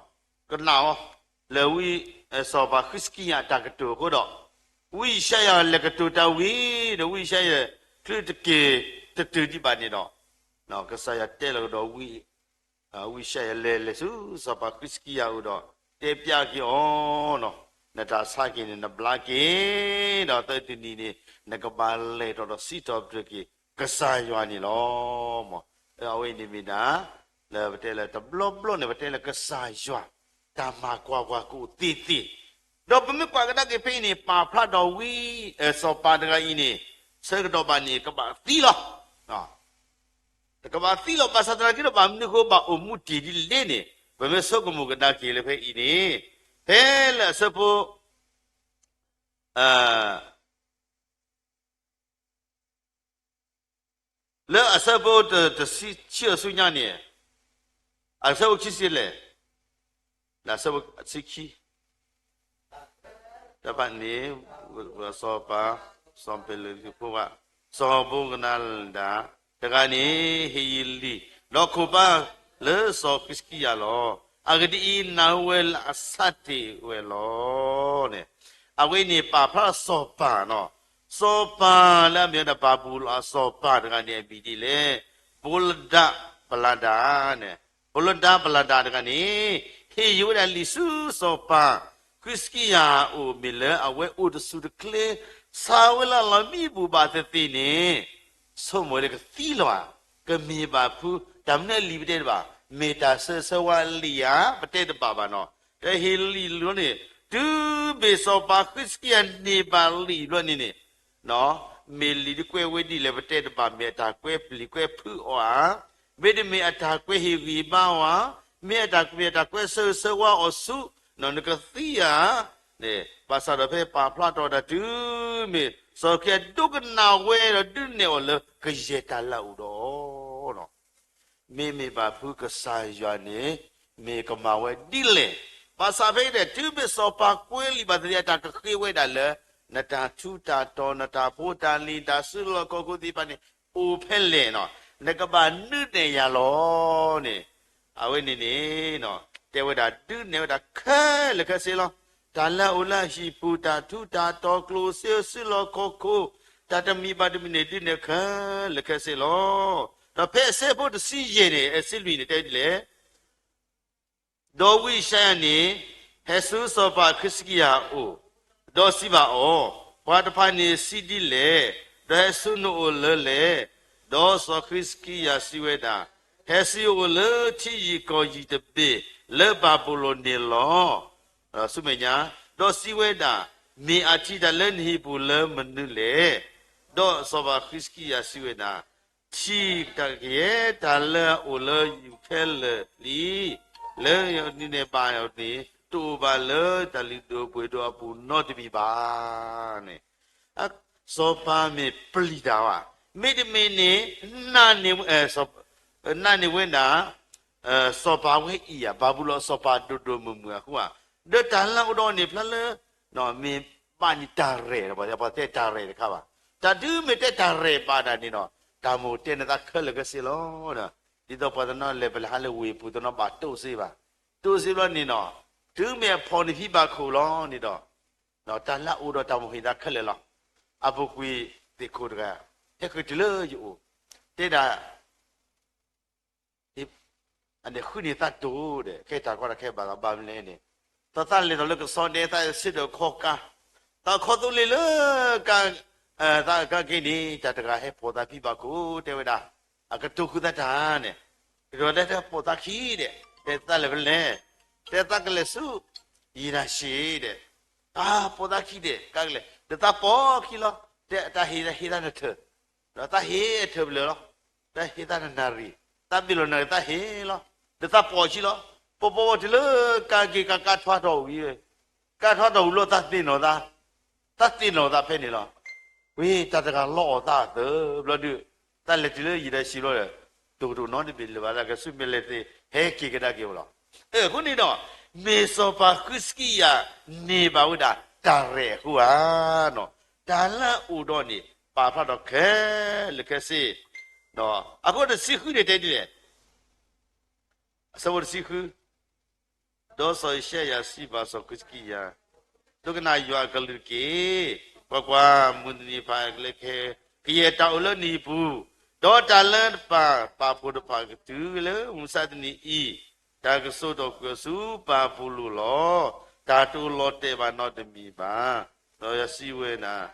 ကနၣ်အီၤ လၢဝံ စီၤပၤဃံးစကံယၤအတၢ်ကတိၤအဃိဒီး ဝံယၡါယၤလဲၤကတိၤတၢ်ဝံၤဒီး ဝံယၡါယၤ ချုးတက့ၤတတုၤဒံးဘၣ်န့ၣ်ဒီး ကစၢ်ယွၤတဲလီၤကဒီးဝံ ဝံယၡါယၤလဲၤလဲၤဆူစီၤပၤဃံးစကံယၤအအိၣ်ဒီး တဲပျးက့ၤအီၤနီၤ, နတၢ်ဆါက့ၤန့ၣ် နဘျါက့ၤ, ဒီးသၢတနံၤန့ၣ် နကဘၣ်လဲၤထီၣ်ဒီးစံးထီၣ်ပတြၢၤက့ၤ ကစၢ်ယွၤန့ၣ်လီၤ. အဝဲအံၤန့ၣ်မ့ၢ်ဒၣ် လၢပတဲလၢတဘျီဘျီန့ၣ် ပတဲလၢကစၢ်ယွၤ တၢ်မၤကွၢ်ကွၢ်ကအိၣ်သ့သ့, ဒီးပမ့ၢ်ကွၢ်ကဒါက့ၤဖဲအံၤန့ၣ် ပာ်ဖျါထီၣ်ဝံ စီၤပၤတဂၤအံၤန့ၣ် ဆၢကတီၢ်ဘၣ်န့ၣ် ကဘၣ်သံလီၤ. တကဘၣ်သံလီၤ ဘၣ်ဆၣ်သနာ်က့ဒီး ဘၣ်မနုၤအဃိဘၣ်အိၣ်မူတ့ၢ်ဒ်လဲၣ်န့ၣ် ပမ့ၢ်ဆိကမိၣ်ကဒါက့ၤလၢဖဲအံၤန့ၣ် ဖဲလၢအဆၢဖိ လၢအဆၢဖိတဆံခံအဆူညါန့ၣ် အဆၢဖိခံဆံလဲၣ်, လၢအဆၢဖိဆံခံ တဖၣ်န့ၣ် စီၤပၤ စီၤပ့းလးဖိဝဲ စီၤဘိကနၤဒၤ တဂၤန့ၣ် ဟ့ၣ်ယုၢ်လံာ် ဒီးခိၣ်ပၢ်လၢစီၤဃံးစကံယၤလီၤ. အဂ့ၢ်ဒ်အံၤ, နၢ်ဟူဝဲလၢအဆါတ့ၢ်ဝဲလီၤန့ၣ်, အဝဲန့ၣ်ပာ်ဖျါစီၤပၤနီၤ, စီၤပၤလၢအမ့ၢ်ဝဲဒၣ်ဘၤဘူၤလိၣ်အစီၤပၤတဂၤန့ၣ် အမံၤဒ်လဲၣ်, ဘိလဒၤပလၤဒၤန့ၣ် ဘိလဒၤပလၤဒၤတဂၤန့ၣ် ဟ့ၣ်ယုၢ်ဝဲဒၣ်လံာ်ဆူစီၤပၤ ဃံးစကံယၤအအိၣ် မ့ၢ်လၢအဝဲအိၣ်တဆူၣ်တချ့ ဆါဝဲလၢအလီၢ်မံပူၤဘၣ်သ့ၣ်သ့ၣ်န့ၣ် ဆိကမိၣ်လၢကသံလီၤဧါ, ကမ့ၢ်ဘၣ်ဖုး တၢ်မနုၤလံာ်ပတဲတဘၣ်, မ့ၢ်တၢ်ဆၢဆၢဝါလံာ်ဧါ ပတဲတဘၣ်ဘၣ်နီၤ, တဟ့ၣ်လံာ်လီၤန့ၣ် တုၤမ့ၢ်စီၤပၤဃံးစကံယၤန့ၢ်ဘၣ်လံာ်ဘျီန့ၣ်န့ၣ် မ့ၢ်လံာ်ဒ်ကွဲးဝဲဒ်လဲၣ် ပတဲတဘၣ်, မ့ၢ်အတၢ်ကွဲးပျံၤကွဲးဖုးအီၤဧါ, မ့တမ့ၢ်အတၢ်ကွဲးဟ့ၣ်ဂံၢ်ဘါအီၤဧါ, မ့ၢ်အတၢ်ကွဲး မ့ၢ်အတၢ်ကွဲးဆၢဂ့ၤဆၢဝါအီၤဆူ နကသံဧါ, ဘၣ်ဆၣ်ဒီးဖဲပာ်ဖျါထီၣ်တၢ်တုၤမ့ၢ် စီၤဃံးစကံယၤဒိကနၣ်ဝဲဒီးဒုးနဲၣ်အီၤလၢကယဲၢ်တၢ်လၢအအိၣ်ဒီး မ့မ့ၢ်ဘၣ်ဖုးကစၢ်ယွၤန့ၣ် မ့ၢ်ကမၤဝဲဒ်လဲၣ်. ဘၣ်ဆၣ်ဖဲအံၤဒီး တုၤမ့ၢ်စီၤပၤကွဲးလံာ်ဘၣ်သ့ၣ်သ့ၣ် အတၢ်ကဃ့ဝဲဒၣ်လၢ နတၢ်ထူးတၢ်တီၤ နတၢ်ဖိတၢ်လံၤ နတၢ်စုလီၢ်ခီၣ်ခိၣ်သ့ၣ်တဖၣ်န့ၣ် အိၣ်ဖဲလဲၣ်နီၤ, နကဘၣ်ဒုးနဲၣ်ယၤလီၤန့ၣ်, အဝဲန့ၣ်န့ၣ် တဲဝဲဒၣ်ဒုးနဲၣ်ဝဲဒၣ်ခဲလၢာ်ခဲဆ့လီၤ. တၢ်လၢအအိၣ်လၢအဟံၣ်ပူၤ တၢ်ထူးတၢ်တီၤ ကျိၣ်စ့စုလီၢ်ခီၣ်ခိၣ် တၢ်တမံၤဘၣ်တမံၤန့ၣ် ဒုးနဲၣ်ခဲလၢာ်ခဲဆ့လီၤ. ဒီးဖဲအဆၢဖိတဆံယဲၢ်န့ၣ် အဆံလွံၢ်န့ၣ် တဲဒ်လဲၣ်. ဒီးဝံယၡါယၤန့ၣ် ဟဲဆူစီၤပၤဃံးစကံယၤအအိၣ်, ဒီးစံးဘၣ်အီၤ, ပှၤတဖၣ်န့ၣ်စံးဒ်လဲၣ်. ဒီးဟဲဆူနအိၣ်လၢလဲၣ်. ဒီးစီၤဃံးစကံယၤစံးဝဲဒၣ်, ဟဲဆူယအိၣ်လၢထံယံၤကီၢ်ယံၤတဘ့ၣ် လၢဘၤဘူၤလိၣ်န့ၣ်လီၤ. ဆူမဲာ်ညါ, ဒီးစံးဝဲဒၣ်, မ့ၢ်အထံၣ်တၢ်လၢနဟံၣ်ပူၤလၢမနုၤလဲၣ်. ဒီးစီၤပၤဃံးစကံယၤစံးဝဲဒၣ်, ထံၣ်တၢ်ကယဲၢ် တၢ်လၢအအိၣ်လၢယရူၤၡလ့ၣ်လံ, လၢယဒုးနဲၣ်ဘၣ်အီၤန့ၣ် တအိၣ်ဘၣ်လၢတၢ်လုၢ်ဒိၣ်ပှ့ၤဒိၣ်အပူၤနီတမံၤဘၣ်န့ၣ်, စီၤပၤမ့ၢ်ပျံၤတၢ်ဘၣ်, မ့တမ့ၢ်န့ၣ် နာ်န့ၢ်ဝဲဒၣ် စီၤပၤဝဲအံၤဧါ, ဘၤဘူၤလိၣ်အစီၤပၤဒိၣ်ဒိၣ်မုၢ်မုၢ်အဃိဧါ, ဒီးတၢ်လၢအအိၣ်ဒီးန့ၣ်ဖျါလၢ မ့ၢ်ဘၣ်န့ၣ်တၢ်ရဲၣ်, ပှၤတဲတၢ်ရဲၣ်တခါဘၣ်, တၢ်ဒုးမ့ၢ်တဲတၢ်ရဲၣ်ဘၣ်ဒၣ်န့ၣ်ဒီး တၢ်မိၣ်တဲနသးခဲလၢာ်ခဲဆ့လီၤ. ဒ်သိးပှၤတနီၤလဲၤပလဲၤဟးလၢဝ့ၢ်ပူၤတနီၤဘၣ်တိၢ်စ့ဘၣ်, တိၢ်စ့ဘျီန့ၣ်နီၤ, တုၤမ့ၢ်အဖီၣ်န့ၢ်ဖံဘၣ်ခိၣ်လီၤန့ၣ်ဒီး တၢ်လၢအအိၣ်ဒီးတၢ်မိၣ်ဟ့ၣ်သးခဲလၢာ်လီၤ. အပူၤကွံာ်သ့ၣ်ခိၣ်တဂၤ ဟဲဃ့တုၤလၢယအိၣ်, တဲဒၣ် အန့ၣ်ဃုန့ၢ်သးတိၢ်ဒီး ခဲတၢ်ကီတၢ်ခဲဘၣ်လီၤ ဘၣ်မနုၤလဲၣ်န့ၣ်, သးသးလဲၤထီၣ်လၢကဆီဒဲး သးစံးဒီးခီကါ, သးခီသိလ့ၣ်လၢကါ, သးကါက့ၤန့ၣ် တၢ်တဂၤဟဲပိာ်သးဖံဘၣ်ခိၣ် တဲဝဲဒၣ်, အကတိၤဃုာ်သးတၢ်န့ၣ်, ကတိၤတဲတၢ်ပိာ်သးခံဒီး တဲသးလဲၤဖဲလဲၣ်, တဲသးကလဲၤဆူ ယံၤနၤၡ့ဒီး အါ ပိာ်သးခံဒီး ကါကလဲၤ ဒီးသးပိာ်ခံလီၤ, တဲတၢ်ဟ့ၣ်သးဟ့ၣ်သးနထၢၣ် ဒီးသးဟ့အထၢၣ်ဖျၢၣ်လီၤ. သးဟ့သးနၢ်ရံၣ်, သးဘ့ၣ်လီၤနၢ်ရံၣ်သးဟ့လီၤ. ဒီးသးပိာ်ဆံလီၤ. ပိာ်ပိာ်ပိာ်တုၤလၢကးက့ၤကးကးထွါထီၣ်ဝံၤ, ကးထွါထီၣ်ဝံၤလီၤသးသ့ၣ်နီၣ်သး, သးသ့ၣ်နီၣ်သးဖဲန့ၣ်လီၤ. ဝ့ၢ်တၢ်တဂၤလီအီၣ်သးအသၢဘျီဒုး, သးလဲၤတုၤလၢယံၤဒီးဆံးဘျီဒီး, တကတိၤနီတဘ့ၣ်လၢၤဘၣ် သးကစူၢ်မ့ၢ်လဲၤသ့ၣ်ဟဲက့ၤကဒါက့ၤဝဲလီၤ. အဃိန့ၣ်ဒီး, မ့ၢ်စီၤပၤဃံးစကံယၤန့ၢ်ဘၣ်ဝဲဒၣ်တၢ်ရဲၣ်အဃိဧါ, တၢ်လၢအအိၣ်ဒီးန့ၣ် ပာ်ဖျါထီၣ်ခဲလၢာ်ခဲဆ့, အဃိတဆံဃုန့ၣ်တဲဒ်လဲၣ်, အဆၢဖိတဆံဃု ဒီးစီၤယၡါယၤစံးဘၣ်စီၤဃံးစကံယၤ, ဒိကနၣ်ယွၤအကလုၢ်တက့ၢ်. ကွၢ်ကွၢ်, မုၢ်တနံၤဖးကလဲခဲ, ကယဲၢ်တၢ်အိၣ်လၢနဟံၣ်ပူၤ, ဒီးတၢ်လၢပာ်ဖှိၣ်တဖၣ်ကတုၤလၢမူစးတနံၤအံၤ, တၢ်ကစိာ်ထီၣ်ကွံာ်အီၤဆူပာ်ဖှိၣ်လိၤလီၤ. တၢ်တအိၣ်လီၤတဲာ်ဘၣ်နီတမံၤဘၣ်. ဒီးယစံးဝဲဒၣ်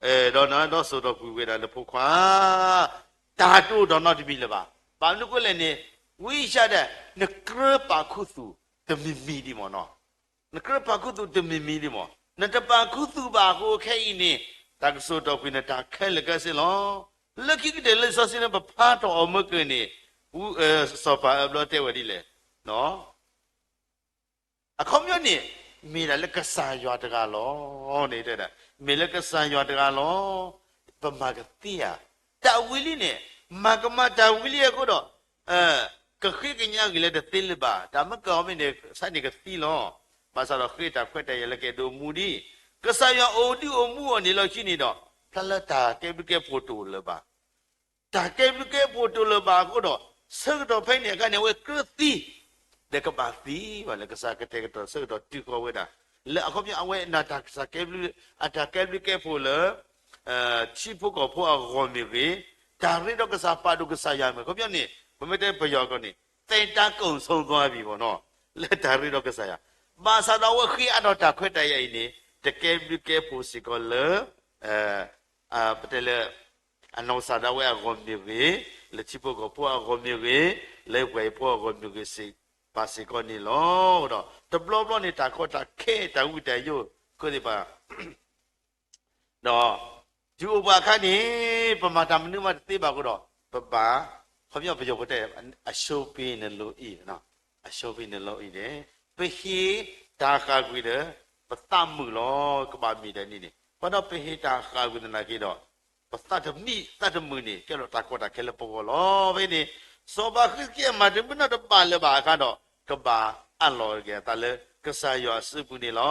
ဒီးနဒီးစိာ်ထီၣ်ကွံာ်ဝဲဒၣ်လၢဖိခွါ, တၢ်တအိၣ်ဒီးနီတမံၤလၢၤဘၣ်. ဘၣ်မနုၤအဃိလဲၣ်န့ၣ်, ဝံယၡါယၤဒၣ် နကြၢးပာ်ခူသူၣ်တမံၤမံၤဒံးမ့ၢ်နီၤ, နကြၢးပာ်ခူသူၣ်တမံၤမံၤဒံးမ့ၢ်, နတပာ်ခူသူၣ်ဘၣ်အဃိခဲအံၤန့ၣ်, တၢ်ကစိာ်ထီၣ်ကွံာ်နတၢ်ခဲလၢာ်ခဲဆ့လီၤ. လၢခံကတၢၢ်လၢလံာ်စီဆှံန့ၣ် ပဖးထီၣ်အီၤမ့ၢ်က့ၤန့ၣ်, စီၤပၤအၢဘျီတဲဝဲဒ်လဲၣ် အခီပညီန့ၣ်, မ့ၢ်ဒၣ်လၢကစၢ်ယွၤတဂၤလီၤန့ၣ်, မ့ၢ်လၢကစၢ်ယွၤတဂၤလီၤ, ပမၤကသ့ဧါ. တၢ်ဝံၤလံန့ၣ်, မၤကမၣ်တၢ်ဝံၤလံအဃိဒီး, ကဃ့ကညးဂ့ၤလၢတသ့လၢၤဘၣ်, တၢ်မ့ၢ်ကီမ့ၢ်န့ၣ် ဆါန့ၣ်ကသံလီၤ. ဘၣ်ဆၣ်ဒီးဃ့တၢ်ခွဲးတၢ်ယာ်လၢကအဲၣ်ဒိးမူဒံး, ကစၢ်ယွၤအိၣ်ဒုးအိၣ်မူအီၤန့ၣ်လီၢ်ခံန့ၣ်ဒီး, ဖျါလၢတၢ်ကဲဘျုးကဲဖှိၣ်တအိၣ်လၢၤဘၣ် တၢ်ကဲဘျုးကဲဖှိၣ်တအိၣ်လၢၤဘၣ်အဃိဒီး, ဆၢကတီၢ်ဖဲန့ၣ်အခါန့ၣ် အဝဲကြၢးသံ, ဒီးကဘၣ်သံဘၣ်လၢကစၢ်ကတဲာ်ကတီၤဆၢကတီၢ်တုၤဃီၤဝဲဒၣ်, လၢအခီပညီအဝဲဒၣ်တၢ်ကစၢ်ကဲဘျုး, အတၢ်ကဲဘျုးကဲဖှိၣ်လၢ ထံဖိကီၢ်ဖိအဂီၢ်မ့ၢ်ဂ့ၤ, တၢ်ရ့ဒီးကစၢ်ပာ်ဒိၣ်ကစၢ်ယွၤမ့ၢ်ဂ့ၤ, အခီပညီန့ၣ် ပမ့ၢ်တဲပယီၤကီးန့ၣ် သဲတားကုံဆုံးသွားပြီပေါ့နော်, လၢတၢ်ရ့ဒီးကစၢ်ယွၤ, ဘၣ်ဆၣ်ဒီးအဝဲဃ့အါထီၣ်တၢ်ခွဲးတၢ်ယာ်အံၤန့ၣ် တကဲဘျုးကဲဖှိၣ်စ့ၢ်ကီးလၢ ပတဲလၢ အနီၢ်ကစၢ်ဒၣ်ဝဲအဂီၢ်မ့ၢ်ဂ့ၤ, လၢထံဖိကီၢ်ဖိအဂီၢ်မ့ၢ်ဂ့ၤ, လၢပှၤဟံၣ်ဖိအဂီၢ်မ့ၢ်ဂ့ၤစ့ၢ်, ဘၣ်စ့ၢ်ကီးန့ၣ်လီၤ. ဒီးတဘျီဘျီန့ၣ် တၢ်ကီတၢ်ခဲတၢ်ဝံတၢ်ယိာ် ခိၣ်သ့ၣ်တဖၣ် ဒီး တုၤအိၣ်ပှၤအခါန့ၣ် ပမၤတၢ်မနုၤမးတသ့ဘၣ်အဃိဒီး ပဘၣ်, ခီပညီပယီၤဖိတဲ အရှုံးပေးနေလို့အီး, အရှုံးပေးနေလို့အီးန့ၣ် ပဟ့ၣ်တၢ်ဃၣ်ကွံာ်ဒီး ပသးမုာ်လီၤ. ကဘၣ်မ့ၢ်ဒ်န့ၣ်န့ၣ် ဘၣ်ဒီးပဟ့ၣ်တၢ်ဃၣ်ကွံာ်သနာ်က့ဒီး ပသးတမံသးတမုာ်န့ၣ် ကဲထီၣ်တၢ်ကီတၢ်ခဲလၢပဂီၢ်လီၤ. ဖဲန့ၣ် စီၤပၤဃံးစကံယၤမၤတမုာ်နီတဘ့ၣ်လၢၤဘၣ်အခါဒီး ကဘၣ်အးလီၤက့ၤအသးလၢကစၢ်ယွၤအစုပူၤန့ၣ်လီ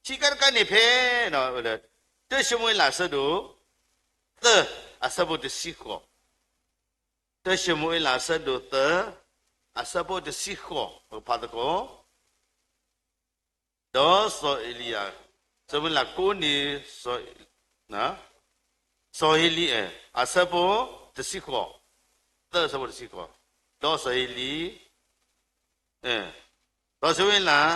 ၤ. ခံခါတခါန့ၣ်ဖဲ တၢၡမူၤအ့လးအဆၢဒိၣ်သၢ အဆၢဖိတဆံဃိး, တၢၡမူၤအ့လးအဆၢဒိၣ်သၢ အဆၢဖိတဆံဃိး ပကဖးသကိး, ဒီးစီၤအ့လံယၤ, စီၤမူၤအ့လးကိးန့ၢ် စီၤအ့လံ, အဆၢဖိတဆံဃိး, သၢအဆၢဖိတဆံဃိး, ဒီးစီၤအ့လံ, စီၤၡမူၤအ့လး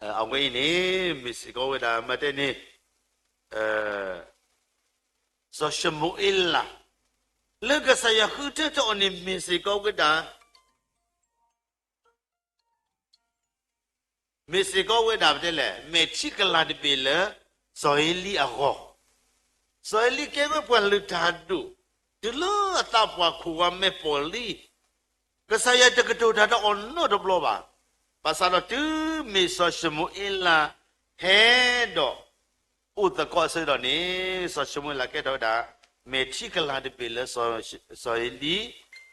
အဝဲအံၤန့ၣ် မ့ၢ်စ့ၢ်ကီးဝဲဒၣ် မ့ၢ်တဲန့ၣ် စီၤၡမူၤအ့လး လၢကစၢ်ယွၤဃုထၢထီၣ်အီၤန့ၣ် မ့ၢ်စ့ၢ်ကီးဝဲဒၣ် မ့ၢ်စ့ၢ်ကီးဝဲဒၣ်ပတဲလဲၣ် မဲာ်ထံကလၤတဘ့ၣ်လၢ စီၤအ့လံအဂီၢ်, စီၤအ့လံကဲဝဲပှၤလုၢ်တၢ်ဒိၣ် တုၤလၢအသးပှၢ်ခိၣ်ဝါမဲာ်ပီၣ်လံ, ကစၢ်ယွၤတကတိၤတၢ်ဒီးအီၤနီတဘျီဘၣ်. ဘၣ်ဆၣ်ဒီးတုၤမ့ၢ်စီၤၡမူၤအ့လး ဟဲဒီး အိၣ်သကိးအဆၢကတီၢ်န့ၣ် စီၤၡမူၤအ့လးကဲထီၣ်ဝဲဒၣ် မဲာ်ထံကလၤတဘ့ၣ်လၢ စီၤအ့လံ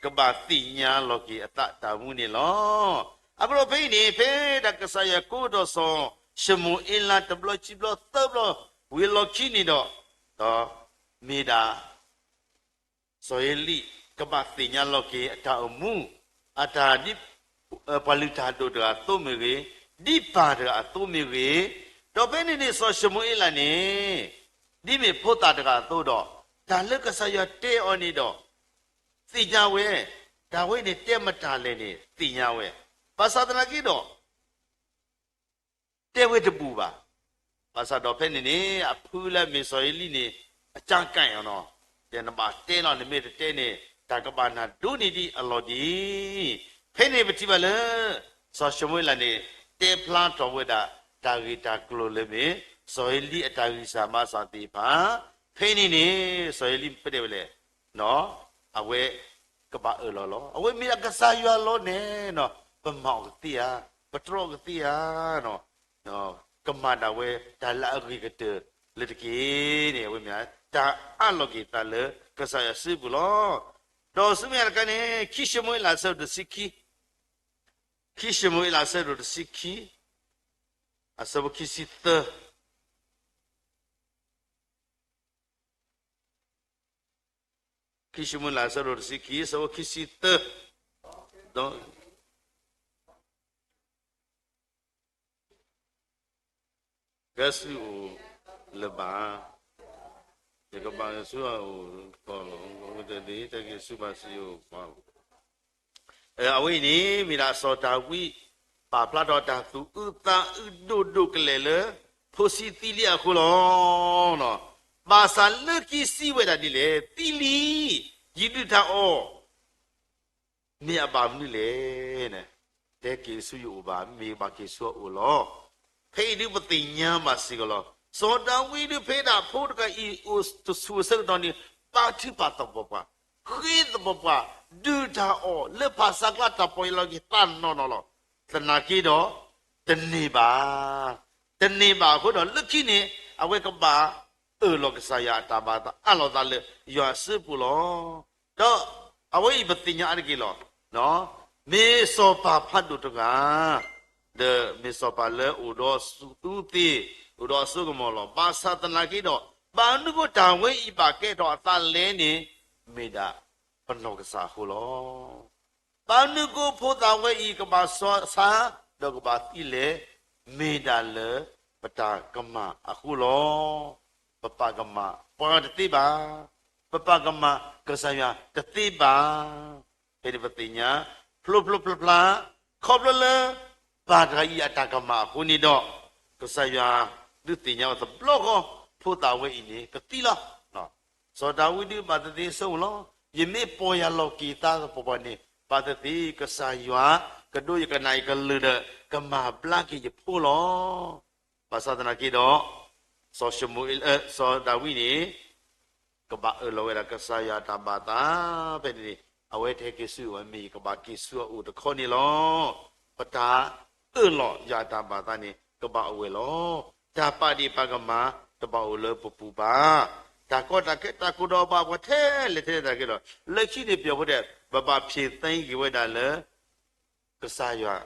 ကဘၣ်သ့ၣ်ညါလီၤက့ၤအသးတၢ်မူန့ၣ်လီၤ. အဃိဒီးဖဲအံၤန့ၣ် ဖဲဒၣ်ကစၢ်ယွၤကိးထီၣ်စီၤၡမူၤအ့လးတဘျီခံဘျီသၢဘျီ ဝံၤအလီၢ်ခံန့ၣ်ဒီး မ့ၢ်ဒၣ် စီၤအ့လံ ကဘၣ်သ့ၣ်ညါလီၤက့ၤအတၢ်အိၣ်မူ, အတၢ်ဒ် ပှၤလုၢ်တၢ်ဒိၣ်တဂၤအသိးမ့ၢ်ဂ့ၤ, ဒ်ပၢ်တဂၤအသိးမ့ၢ်ဂ့ၤ, ဒီးဖဲန့ၣ်န့ၣ် စီၤၡမူၤအ့လးန့ၣ် ဒ်မ့ၢ်ဖိသၣ်တဂၤအသိးဒီး တၢ်လၢကစၢ်ယွၤတဲအီၤန့ၣ်ဒီး သ့ၣ်ညါဝဲ, တၢ်ဝဲန့ၣ်တဲမတၤလဲၣ်န့ၣ် သ့ၣ်ညါဝဲ, ဘၣ်ဆၣ်သနာ်က့ဒီး တဲဝဲတဘူၣ်ဘၣ်. ဘၣ်ဆၣ်ဒီးဖဲန့ၣ်န့ၣ် အဖုလၢအမ့ၢ်စီၤအ့လံန့ၣ် အကၢ်ကၢ်အီၤနီၤ, ဒီးနဘၣ်တဲလီၤ နမ့ၢ်တတဲန့ၣ် တၢ်ကဘၣ်နၢ်ဒိးန့ၢ်ဒံးအလီၢ်ဒ်အံၤ, ဖဲန့ၣ်ပထံၣ်ဘၣ်လၢ စီၤၡမူၤအ့လးန့ၣ် တဲဖျါထီၣ်ဝဲဒၣ် တၢ်ဂ့ၢ်တၢ်ကျိၤလၢမ့ၢ် စီၤအ့လံအတၢ်ဂံၢ်စၢ်ဘါစၢ်သ့ၣ်တဖၣ်, ဖဲန့ၣ်န့ၣ် စီၤအ့လံဖဲဒၣ်ဝဲလဲၣ် အဝဲကဘၣ်အၢၣ်လီၤလီၤ. အဝဲမ့ၢ်ဒၣ်ကစၢ်ယွၤလီၤန့ၣ်, ပမၤအီၤကသ့ဧါ, ပတြီအီၤကသ့ဧါ, ကမၤဒၣ်ဝဲတၢ်လၢအဂ့ၤကတၢၢ်လၢတက့ၢ်န့ၣ် အဝဲမ့ၢ်တၢ်အးလီၤက့ၤသးလၢကစၢ်ယွၤစုပူၤလီၤ. ဒီးဆူမဲာ်ညါတခါန့ၣ် ခံၡမူၤအ့လးအဆၢဒိၣ်တဆံခံ, ခံၡမူၤအ့လးအဆၢဒိၣ်တဆံခံ, အဆၢဖိခံဆံသၢ ခံၡမူၤအ့လးအဆၢဒိၣ်တဆံခံ အဆၢဖိခံဆံသၢ, ဒီး ကဲဆူယအိၣ်လၢၤဘၣ်, ယကဘၣ်ဆူအအိၣ်ကီးလီၤ, တၢ်က့ၤဆူဘၣ်ဆူယအိၣ်ကီးလီၤ. အဝဲအံၤန့ၣ် မ့ၢ်ဒၣ်စီၤဒၤဝံး ပာ်ဖျါထီၣ်တၢ်သူၣ်အုးသးအုးဒိၣ်ဒိၣ်ကလဲာ်လၢ ဖိဆံးသံလံအဃိလီၤ. ဘၣ်ဆၣ်လၢခံစံးဝဲဒၣ်ဒ်လဲၣ်, သံလံ, ယဒုၣ်တၢ်အီၣ် မ့ၢ်အဘၣ်မနုၤလဲၣ်န့ၣ်, တဲက့ၤဆူယအိၣ်ဘၣ်, မ့ၢ်ဘၣ်က့ၤဆူအအိၣ်လီၤ. ဖဲအံၤဒုးပသ့ၣ်ညါဘၣ်စ့ၢ်ကီးလီၤ. စီၤဒၤဝံးဒုးဖဲဒၣ်ဖိတဂၤအံၤအိၣ်တဆူၣ်အဆၢကတီၢ်န့ၣ် ပာ်ထုးပာ်သပှၢ်ပှၢ်, ဃ့သပှၢ်ပှၢ်, ဒုၣ်တၢ်အီၣ်လၢဖၣ်ဆၣ်ကျါတၢ်ပီၢ်ယၢ်လီၤက့ၤသးနီၢ်နီၢ်လီၤ. သနာ်က့ဒီး တန့ၢ်ဘၣ် တန့ၢ်ဘၣ်အဃိဒီး လၢခံန့ၣ် အဝဲကဘၣ်အၢၣ်လီၤကစၢ်ယွၤအတၢ်ဘၣ်သး အးလီၤသးလၢယွၤအစုပူၤလီၤ. ဒီးအဝဲအံၤပသ့ၣ်ညါအါတက့ၢ်လီၤ. မ့ၢ်စီၤပၤဖးဒိၣ်တဂၤ ဒီးမ့ၢ်စီၤပၤလၢအိၣ်ဒီးသူၣ်အုးသ့, အိၣ်ဒီးအစိကမီၤလီၤ. ဘၣ်ဆၣ်သနာ်က့ဒီး ဘၣ်မနုၤဃိတၢ်ဝဲအံၤဘၣ်ကဲထီၣ်အသးလဲၣ်န့ၣ် မ့ၢ်ဒၣ်ပနီၢ်ကစၢ်အဃိလီၤ. ဘၣ်မနုၤဃိဖိသၣ်ဝဲအံၤကဘၣ်ဆါ ဒီးကဘၣ်သံလဲၣ်, မ့ၢ်ဒၣ်လၢပတၢ်ကမၣ်အဃိလီၤ. ပပာ်ကမၣ်ပှၤတသ့ဘၣ်, ပပာ်ကမၣ်ကစၢ်ယွၤတသ့ဘၣ်. ဖဲန့ၣ်ပသ့ၣ်ညါ ဖျိဖျိဖျါဖျါ ခီဖျိလၢ ပၢ်တဂၤအံၤအတၢ်ကမၣ်အဃိန့ၣ်ဒီး ကစၢ်ယွၤဒုးသ့ၣ်ညါဝဲတဘျီဃီ ဖိသၣ်ဝဲအံၤန့ၣ် ကသံလီၤ. စီၤဒၤဝံးဒုးဘၣ်သ့ၣ်သ့ၣ်ဆိမိၣ်လီၤ. ယမ့ၢ်ပီၢ်ယၢ်လီၤက့ၤသးသပှၢ်ပှၢ်န့ၣ် ဘၣ်သ့ၣ်သ့ၣ်ကစၢ်ယွၤ ကဒိယကနၣ်ယကလုၢ်ဒီး ကမၤဘျါက့ၤယဖိလီၤ. ဘၣ်ဆၣ်သနာ်က့ဒီး စီၤၡမူၤအ့လး စီၤဒၤဝံးန့ၣ် ကဘၣ်အၢၣ်လီၤဝဲဒၣ်ကစၢ်ယွၤအတၢ်ဘၣ်သး ဖဲန့ၣ်န့ၣ် အဝဲတဟဲက့ၤဆူအအိၣ် မ့ၢ်ယကဘၣ်က့ၤဆူအအိၣ်တခီန့ၣ်လီၤ. ပတၢ်အၢၣ်လီၤယွၤအတၢ်ဘၣ်သးန့ၣ် ကဘၣ်အိၣ်ဝဲလီၤ. တၢ်ပာ်ဒ့ၣ်ပာ်ကမၣ် တဘၣ်အိၣ်လၢပပူၤဘၣ်. တၢ်ကီတၢ်ခဲ တၢ်ကိၢ်ဒီးဘၣ်ပှၤထဲလဲၣ်ထဲလဲၣ်တၢ်က့ၢ်ဒီး လၢခံန့ၣ်ပယီၤဖိတဲ ပဘၣ်ဖံးသ့က့ၤဝဲဒၣ်လၢ ကစၢ်ယွၤ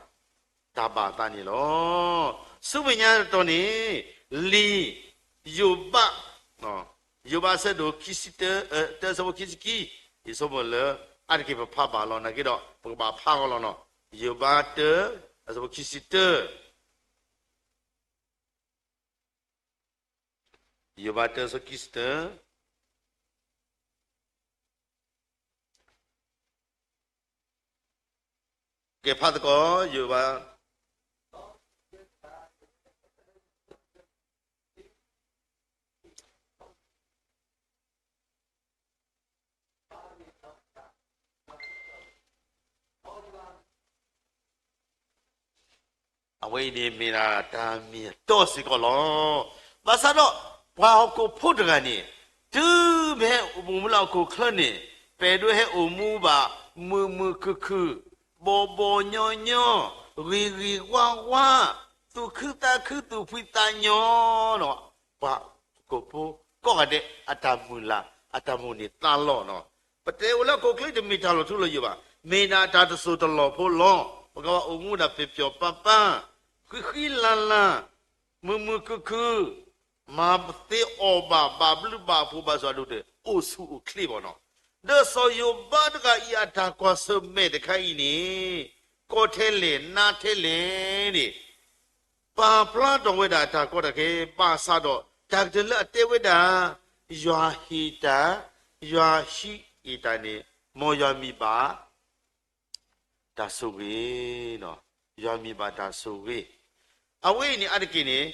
တၢ်ဘၣ်သးန့ၣ်လီၤ. ဆူမဲာ်ညါတတီၤန့ၣ် လံာ်ယိၤဘး, ယိၤဘးအဆၢဒိၣ်ခံဆံတၢ, တၢ အဆၢဖိခံဆံခံ, ယဆိကမိၣ်လၢ အါတက့ၢ်ပဖးဘၣ်လီၤ နာ်က့ဒီး ပကဘၣ်ဖးအီၤလီၤနီၤ. ယိၤဘးတၢ အဆၢဖိခံဆံတၢ ယိၤဘးတၢ အဆၢခံဆံတၢ ကဲဖးသကိး ယိၤဘး အဝဲအံၤန့ၣ်မ့ၢ်ဒၣ်တၢ်မ့ၢ်အတီစ့ၢ်ကီးလီၤ. ဘၣ်ဆၣ်ဒီး ပှၤဟီၣ်ခိၣ်ဖိတဂၤန့ၣ် တုၤမ့ၢ်ဟဲအိၣ်မူလၢဟီၣ်ခိၣ်ချၢန့ၣ် ပအဲၣ်ဒိးဟဲအိၣ်မူဘၣ် မုာ်မုာ်ခုၣ်ခုၣ်, ဘီၣ်ဘီၣ်ညီညီ, ဂ့ၤဂ့ၤဝါဝါ, သူၣ်ခုသးခု သူၣ်ဖှံသးညီဒီး ပှၤဟီၣ်ခိၣ်ဖိကိးဂၤဒဲး အတၢ်မုၢ်လၢ် အတၢ်မိၣ်န့ၢ်သးလီၤနီၤ. ပတအဲၣ်အိၣ်လၢဟီၣ်ခိၣ်ချၢတမ့ၢ်တၢ်လီၤထူလီၤယိာ်ဘၣ်. မ့ၢ်ဒၣ်တၢ်တစိၢ်တလီၢ်ဖိလီၤ. ပကဘၣ်အိၣ်မူဒၣ်ပျီၤပျီၤပၤပၤ, ဃံဃံလၤလၤ, မုာ်မုာ်ခုၣ်ခုၣ်, မၤသ့အီၣ်ဘၣ် ဘၣ်ဘျုးဘၣ်ဖှိၣ်ဘၣ်ဆၣ်ဒိၣ်တၢၢ် အိၣ်ဆူၣ်အိၣ်ချ့ဘၣ်နီၤ. ဒီးစီၤယိၤဘးတဂၤအံၤအတၢ်ကွၢ်ဆၢၣ်မဲာ်တခါအံၤန့ၣ် ကီထဲလဲၣ်နါထဲလဲၣ်န့ၣ် ပာ်ဖျါထီၣ်ဝဲဒၣ်တၢ်ကီတၢ်ခဲ ဘၣ်ဆၣ်ဒီး တၢ်ကတၢၢ်လၢအတဲဝဲဒၣ် ယွၤဟ့ၣ်တၢ်, ယွၤဟံးအ့ၣ်တၢ်န့ၣ် မ်ယွၤမံၤဘၣ် တၢ်ဆိၣ်ဂ့ၤ, ယွၤမံၤဘၣ်တၢ်ဆိၣ်ဂ့ၤ. အဝဲအံၤန့ၣ် အါတက့ၢ်န့ၣ်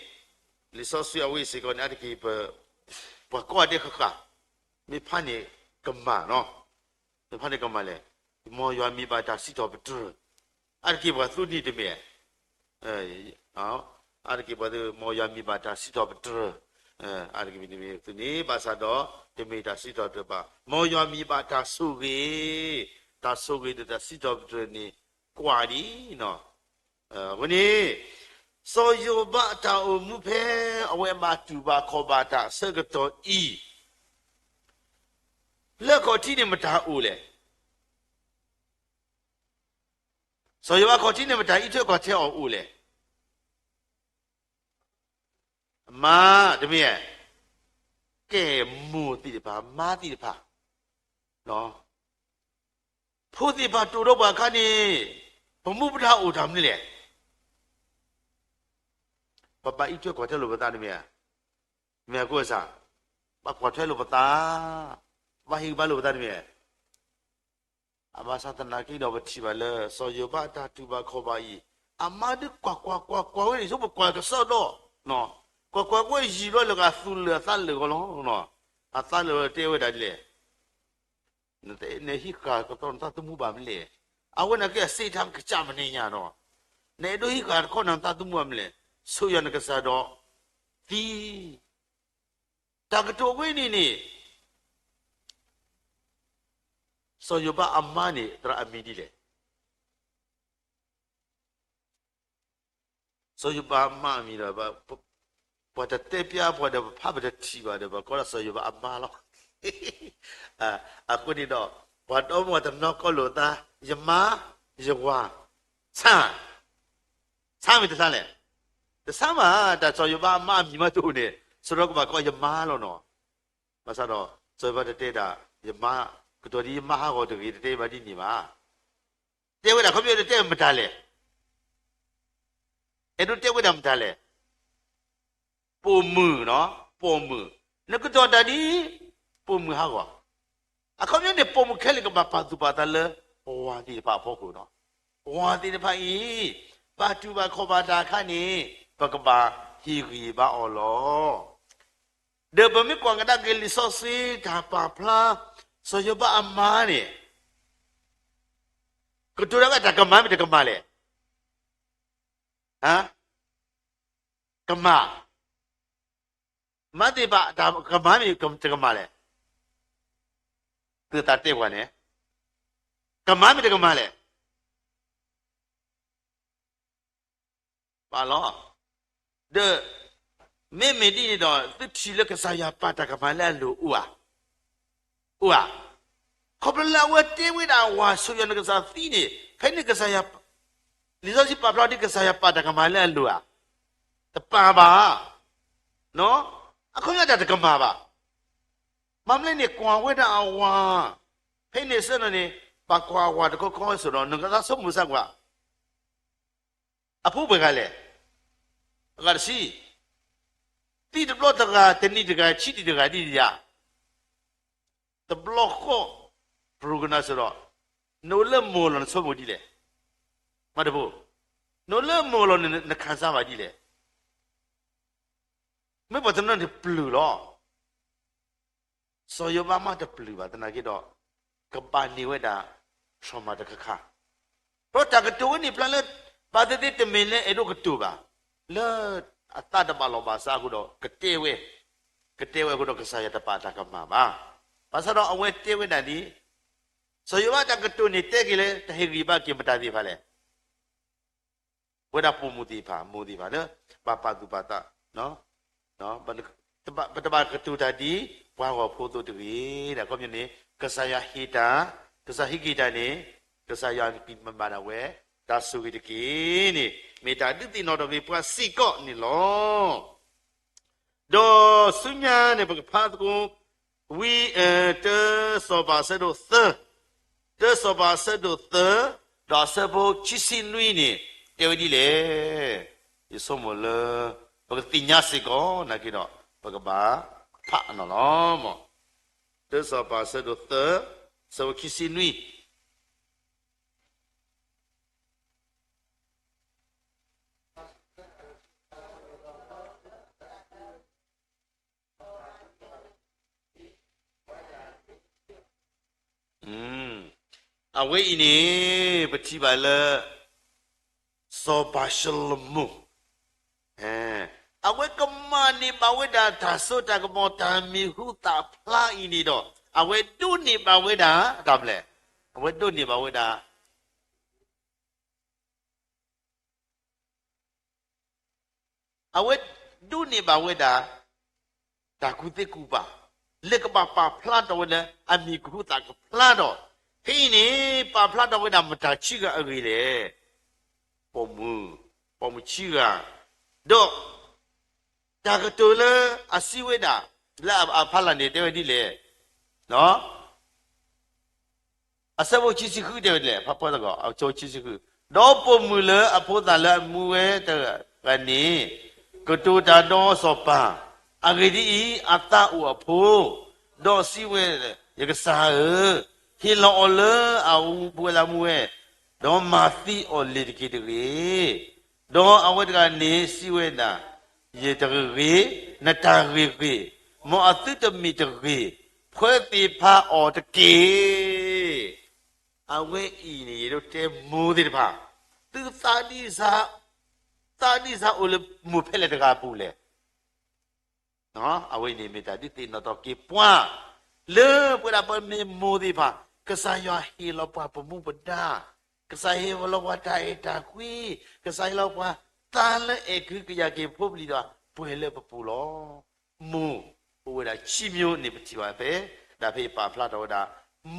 လံာ်စီဆှံအဝဲအံၤစ့ၢ်ကီးန့ၣ် အါတက့ၢ် ပှၤကိးဂၤဒဲးဃၣ်ဃၣ် မ့ၢ်ဖးန့ၣ်ကမၣ်နီၤ. ဖဲန့ၣ်ကမၤလဲၣ်, မ်ယွၤမံၤဘၣ်တၢ်စံးထီၣ်ပတြၢၤ, အါတက့ၢ်ပှၤသူန့ၢ်တမ့ၢ်ဧါ, အါတက့ၢ်ပှၤ မ်ယွၤမံၤဘၣ်တၢ်စံးထီၣ်ပတြၢၤ, အါတက့ၢ်မ့ၢ်တမ့ၢ်သူန့ၢ်ဘၣ်ဆၣ်ဒီး တမ့ၢ်တၢ်စံးထီၣ်ပတြၢၤဘၣ်, မ်ယွၤမံၤဘၣ်တၢ်ဆိၣ်ဂ့ၤ, တၢ်ဆိၣ်ဂ့ၤဒီးတၢ်စံးထီၣ်ပတြၢၤန့ၣ် ကွၢ်ဒ်နီၤ အဃိန့ၣ် စီၤယိၤဘးအတၢ်အိၣ်မူဖဲ အဝဲဘၣ်တူၢ်ဘၣ်ခီၣ်ဘၣ်တၢ်အဆၢကတီၢ်အံၤ လၢခီၣ်ထံးန့ၣ်မတၤအိၣ်လဲၣ်. စီၤယိၤဘးခီၣ်ထံးန့ၣ်မတၤအံးထွဲကွၢ်ထွဲအီၤအိၣ်လဲၣ်. အမါ, တမ့ၢ်ဧါ, ကဲမိၢ်သ့ၣ်တဖၣ် မါသ့ၣ်တဖၣ် ဖိသ့ၣ်တဖၣ်တိၢ်ဒီးပှၤအခါန့ၣ် ပမူပဒါအိၣ်တၢ်မနုၤလဲၣ်. ပဘၣ်အံးထွဲကွၢ်ထွဲလိာ်ပသးတမ့ၢ်ဧါ. မ့ၢ်အဃိစ့ၢ် ဘၣ်ကွၢ်ထွဲလိာ်ပသး, ဘၣ်ဟ့ၣ်ဂံၢ်ဘါလိာ်ပသးတမ့ၢ်ဧါ. အဘၣ်ဆၣ်သနာ်က့ဒီးပထံၣ်ဘၣ်လၢ စီၤယိၤဘးအတၢ်တူၢ်ဘၣ်ခီၣ်ဘၣ်အံၤ, အမါဒုးကွၢ်ကွၢ်ကွၢ်ကွၢ်ဝဲန့ၣ် ဆိပကွၢ်ကစီဒီ, ကွၢ်ကွၢ်ကွၢ်ယံာ်ဘျီလၢအသူၣ်လၢာ်အသးလၢာ်ဂီၢ်လီၤ. အသးလၢာ်တဲဝဲဒၣ်ဒ်လဲၣ်. နဟံးဃာ်ကတီၢ်နသးသမူဘၣ်မနုၤလဲၣ်. အဝဲန့ၣ်က့အစ့တၢ်ကစၢ်မနုၤညါနီၤ. နအဲၣ်ဒိးဟံးဃာ်တခီနသးသမူဘၣ်မနုၤလဲၣ်. ဆိၣ်ယွၤနကစၢ်ဒီးသံ. တၢ်ကတိၤဝဲန့ၣ်န့ၣ် စီၤယိၤဘးအမါန့ၣ် သရၣ်အမံၤဒ်လဲၣ်. စီၤယိၤဘးအမါအမံၤဒီး ပှၤတတဲပျါပှၤဒီး ပဖးပတထံၣ်ဘၣ်ဒီး ပကိးဒၣ်စီၤယိၤဘးအမါလီၤ. အဃိန့ၣ်ဒီး ပှၤဒီမါတနီၤကိးလိာ်သး ယမါ, ယဝၤ, ဆါ, ဆါမ့ၢ်တဆါလဲၣ်. တဆါမး, တၢ်စီၤယိၤဘးအမါအမံၤမးတအိၣ်န့ၣ် ဆိဒီးကဘၣ်ကိးယမါလီၤနီၤ. ဘၣ်ဆၣ်ဒီး စီၤယိၤဘးတတဲဒၣ် ယမါ, ကတီၢ်ဒ်ယမါဟးဂီၤတဂ့ၤ တတဲဘၣ်ဒ်န့ၣ်ဘၣ်. တဲဝဲဒၣ်ခီပညီတတဲမတၤလဲၣ်. အဲၣ်ဒိးတဲဝဲဒၣ်မတၤလဲၣ်. ပိာ်မုၣ်နီၤ, ပိာ်မုၣ်, နကတီၢ်တၢ်ဒ် ပိာ်မုၣ်ဟးဂီၤ. အခီပညီန့ၣ် ပိာ်မုၣ်ခဲလၢာ်ကဘၣ်ပာ်သူၣ်ပာ်သးလၢ ပဝၤသ့ၣ်တဖၣ်အဖီခိၣ်နီၤ. ပဝၤသ့ၣ်တဖၣ်အံၤ ဘၣ်တူၢ်ဘၣ်ခီၣ်ဘၣ်တၢ်အခါန့ၣ် ပကဘၣ်ဟ့ၣ်ဂံၢ်ဘါအီၤလီၤ. ဒီးပမ့ၢ်ကွၢ်ကဒါက့ၤလံာ်စီဆှံတၢ်ပာ်ဖျါ စီၤယိၤဘးအမါန့ၣ် ကတိၤတၢ်ဝဲတၢ်ကမၣ်မ့ၢ်တကမၣ်လဲၣ်. ကမၣ်. မါသ့ၣ်တဖၣ်တၢ်ကမၣ်မ့ၢ်တကမၣ်လဲၣ်. သုသးတဲပှၤန့ၣ် ကမၣ်မ့ၢ်တကမၣ်လဲၣ်. ပာ်လီၤ. ဒီး မ့မ့ၢ်ဒ်န့ၣ်ဒီး သုထံၣ်လၢကစၢ်ယွၤပာ်တၢ်ကမၣ်လၢအလိၤအိၣ်ဧါ. အိၣ်ဧါ. ခီဖျိလၢအဝဲတဲဝဲဒၣ်ဝၤဆိၣ်ယွၤနကစၢ်သံန့ၣ် ဖဲန့ၣ်ကစၢ်ယွၤ လံာ်စီဆှံပာ်ဖျါဒ်ကစၢ်ယွၤပာ်တၢ်ကမၣ်လၢအလိၤဧါ. တပာ်ဘၣ်. အခီပညီတၢ်တကမၣ်ဘၣ်. မ့မ့ၢ်လၢန့ၣ်ကွၢ်ဝဲဒၣ်အဝၤ, ဖဲန့ၣ်ဆၢနီၤန့ၣ် ဘၣ်ကွၢ်အဝၤတခီခီဆိၣ်ဒီး နကသးဆိကမိၣ်စၢ်ကွၢ် အဖိပှဲၤဂၤလဲၣ်. အဂၤတဆံ, သံတဘျီတဂၤ တနံၤတဂၤ ဆံးတံၢ်တဂၤဒ်န့ၣ်ဧါ. တဘျီဃီ ပရူၢ်ကနၣ်ဆိၣ်ဒီး နအိၣ်လၢမိၢ်လီၤနဆိကမိၣ်ဒ်လဲၣ်. မၤတဘိ, နအိၣ်လၢမိၢ်လီၤနခၣ်စၢ်ဘၣ်ဒ်လဲၣ်. မ့ၢ်ပှၤတနီၤန့ၣ်ပျုၢ်လီၤ. စီၤယိၤဘးမးတပျုၢ်ဘၣ်သနာ်က့ဒီး ကဘၣ်န့ၢ်ဝဲဒၣ် trauma တခါခါ, ဒီးတၢ်ကတိၤဝဲန့ၣ်ဖျါလၢ ဘၣ်သ့ၣ်သ့ၣ်တမ့ၢ်လၢအဲၣ်ဒိးကတိၤဘၣ်, လၢအသးတဘၣ်လီၢ်ဘၣ်စးအဃိဒီး ကတဲဝဲ, ကတဲဝဲအဃိဒီးကစၢ်ယွၤတပာ်တၢ်ကမၣ်ဘၣ်. ဘၣ်ဆၣ်ဒီးအဝဲတဲဝဲဒၣ်ဒ် စီၤယိၤဘးတၢ်ကတိၤန့ၣ်တဲက့ၤလၢ တၢ်ဟ့ၣ်ဂံၢ်ဘါက့ၤမတၤသ့ၣ်တဖၣ်လဲၣ်. ဝဲဒၣ်ပိာ်မုၣ်သ့ၣ်တဖၣ် မိၢ်သ့ၣ်တဖၣ်လၢ ဘၣ်ပာ်သူၣ်ပာ်သး, ပတဘၣ်ကတိၤတၢ်ဒ် ပှၤဂီၢ်ဖိအသိးတဂ့ၤ. ဒီးခီပညီန့ၣ် ကစၢ်ယွၤဟ့ၣ်တၢ်, ကစၢ်ဟ့ၣ်က့ၤတၢ်န့ၣ် ကစၢ်ယွၤကမၤဘၣ်ဒၣ်ဝဲ တၢ်ဆိၣ်ဂ့ၤတက့ၢ်န့ၣ် မ့ၢ်တၢ်ဒုးသ့ၣ်နီၣ်ထီၣ်က့ၤပှၤစ့ၢ်ကီးန့ၣ်လီၤ. ဒီးဆူညါန့ၣ် ပကဖးသကိး ဝံ, တၢစီၤပၤအဆၢဒိၣ်သၢ, တၢစီၤပၤအဆၢဒိၣ်သၢ, ဒီးအဆၢဖိခံဆံနွံန့ၣ် တဲဝဲဒ်လဲၣ်. ယဆိကမိၣ်လၢ ပကသ့ၣ်ညါစ့ၢ်ကီးနာ်က့ဒီး ပကဘၣ်ဖးအနီၢ်လီၤ. တၢစီၤပၤအဆၢဒိၣ်သၢ, အဆၢဖိခံဆံနွံ. အဝဲအံၤန့ၣ် ပထံၣ်ဘၣ်လၢ စီၤပၤၡလိၤမိၣ် အဝဲကမၤန့ၢ်ဘၣ်ဝဲဒၣ်တၢ်စိတၢ်ကမီၤတၢ်မံၤဟူသၣ်ဖျါအံၤန့ၣ်ဒီး အဝဲဒိးန့ၢ်ဘၣ်ဝဲဒၣ် တၢ်ဘျဲၣ်, အဝဲဒိးန့ၢ်ဘၣ်ဝဲဒၣ် အဝဲဒိးန့ၢ်ဘၣ်ဝဲဒၣ် တၢ်ကူၣ်သ့ကူၣ်ဘၣ် လၢကဘၣ်ပာ်ဖျါထီၣ်ဝဲလၢအမံၤကဟူသၣ်ကဖျါဒီး ဖဲအံၤန့ၣ် ပာ်ဖျါထီၣ်ဝဲဒၣ်မတၤဆံဂၤအဂ့ၢ်လဲၣ်. ပိာ်မုၣ်, ပိာ်မုၣ်ဆံဂၤ, ဒီး တၢ်ကတိၤလၢအစံးဝဲဒၣ် လၢအဖီလာ်န့ၣ်တဲဝဲဒ်လဲၣ်. အဆၢဖိခံဆံဃုတဲဝဲဒ်လဲၣ်, ဖးဖီသကိး အဆၢဖိခံဆံဃု, ဒီးပိာ်မုၣ်လၢအဖိသၣ်လၢအမူဝဲတဂၤန့ၣ် ကတိၤတၢ်ဒီးစီၤပၤ, အဂ့ၢ်ဒ်အံၤ, အသးအိၣ်အဖိ, ဒီးစံးဝဲ, ယကစၢ်ဧၢ, ဟ့ၣ်လီၤအီၤလၢအဖိလၢအမူဝဲ, ဒီးမၤသံအီၤလံၤတက့ၢ်တဂ့ၤ. ဒီးအဝဲတဂၤန့ၣ်စံးဝဲဒၣ်, ယတဂ့ၤ, နတၢ်ဂ့ၤဂ့ၤ, မ်အသုတမ့ၢ်တဂ့ၤ, ဖှဲးသ့ၣ်ဖးအီၤတက့ၢ်. အဝဲအံၤန့ၣ် ယအဲၣ်ဒိးတဲမိၢ်သ့ၣ်တဖၣ်, သုသးဒ်စၢ်, သးဒ်စၢ်အိၣ်လၢမိၢ်ဖဲလဲၣ်တဂၤအပူၤလဲၣ်. အဝဲအံၤန့ၣ်မ့ၢ်တၢ်ဒုးသ့ၣ်နီၣ်ထီၣ်က့ၤပှၤ, လၢပဝဲဒၣ်ပမ့ၢ်မိၢ်သ့ၣ်တဖၣ်, ကစၢ်ယွၤဟ့ၣ်လီၤပှၤပမူပဒါ, ကစၢ်ဟ့ၣ်လီၤပှၤတၢ်အဲၣ်တၢ်ကွံ, ကစၢ်ဟ့ၣ်လီၤပှၤသးလၢအဲၣ်ကဟုကယာ်က့ၤဖိပလံၤဒီး ပှဲၤလၢပပူၤလီၤ. မိၢ်အိၣ်ဝဲဒၣ်ခံမျိုးန့ၣ် ပထံၣ်ဘၣ်ဖဲ ဒၣ်ဖဲအံၤပာ်ဖျါထီၣ်ဝဲဒၣ်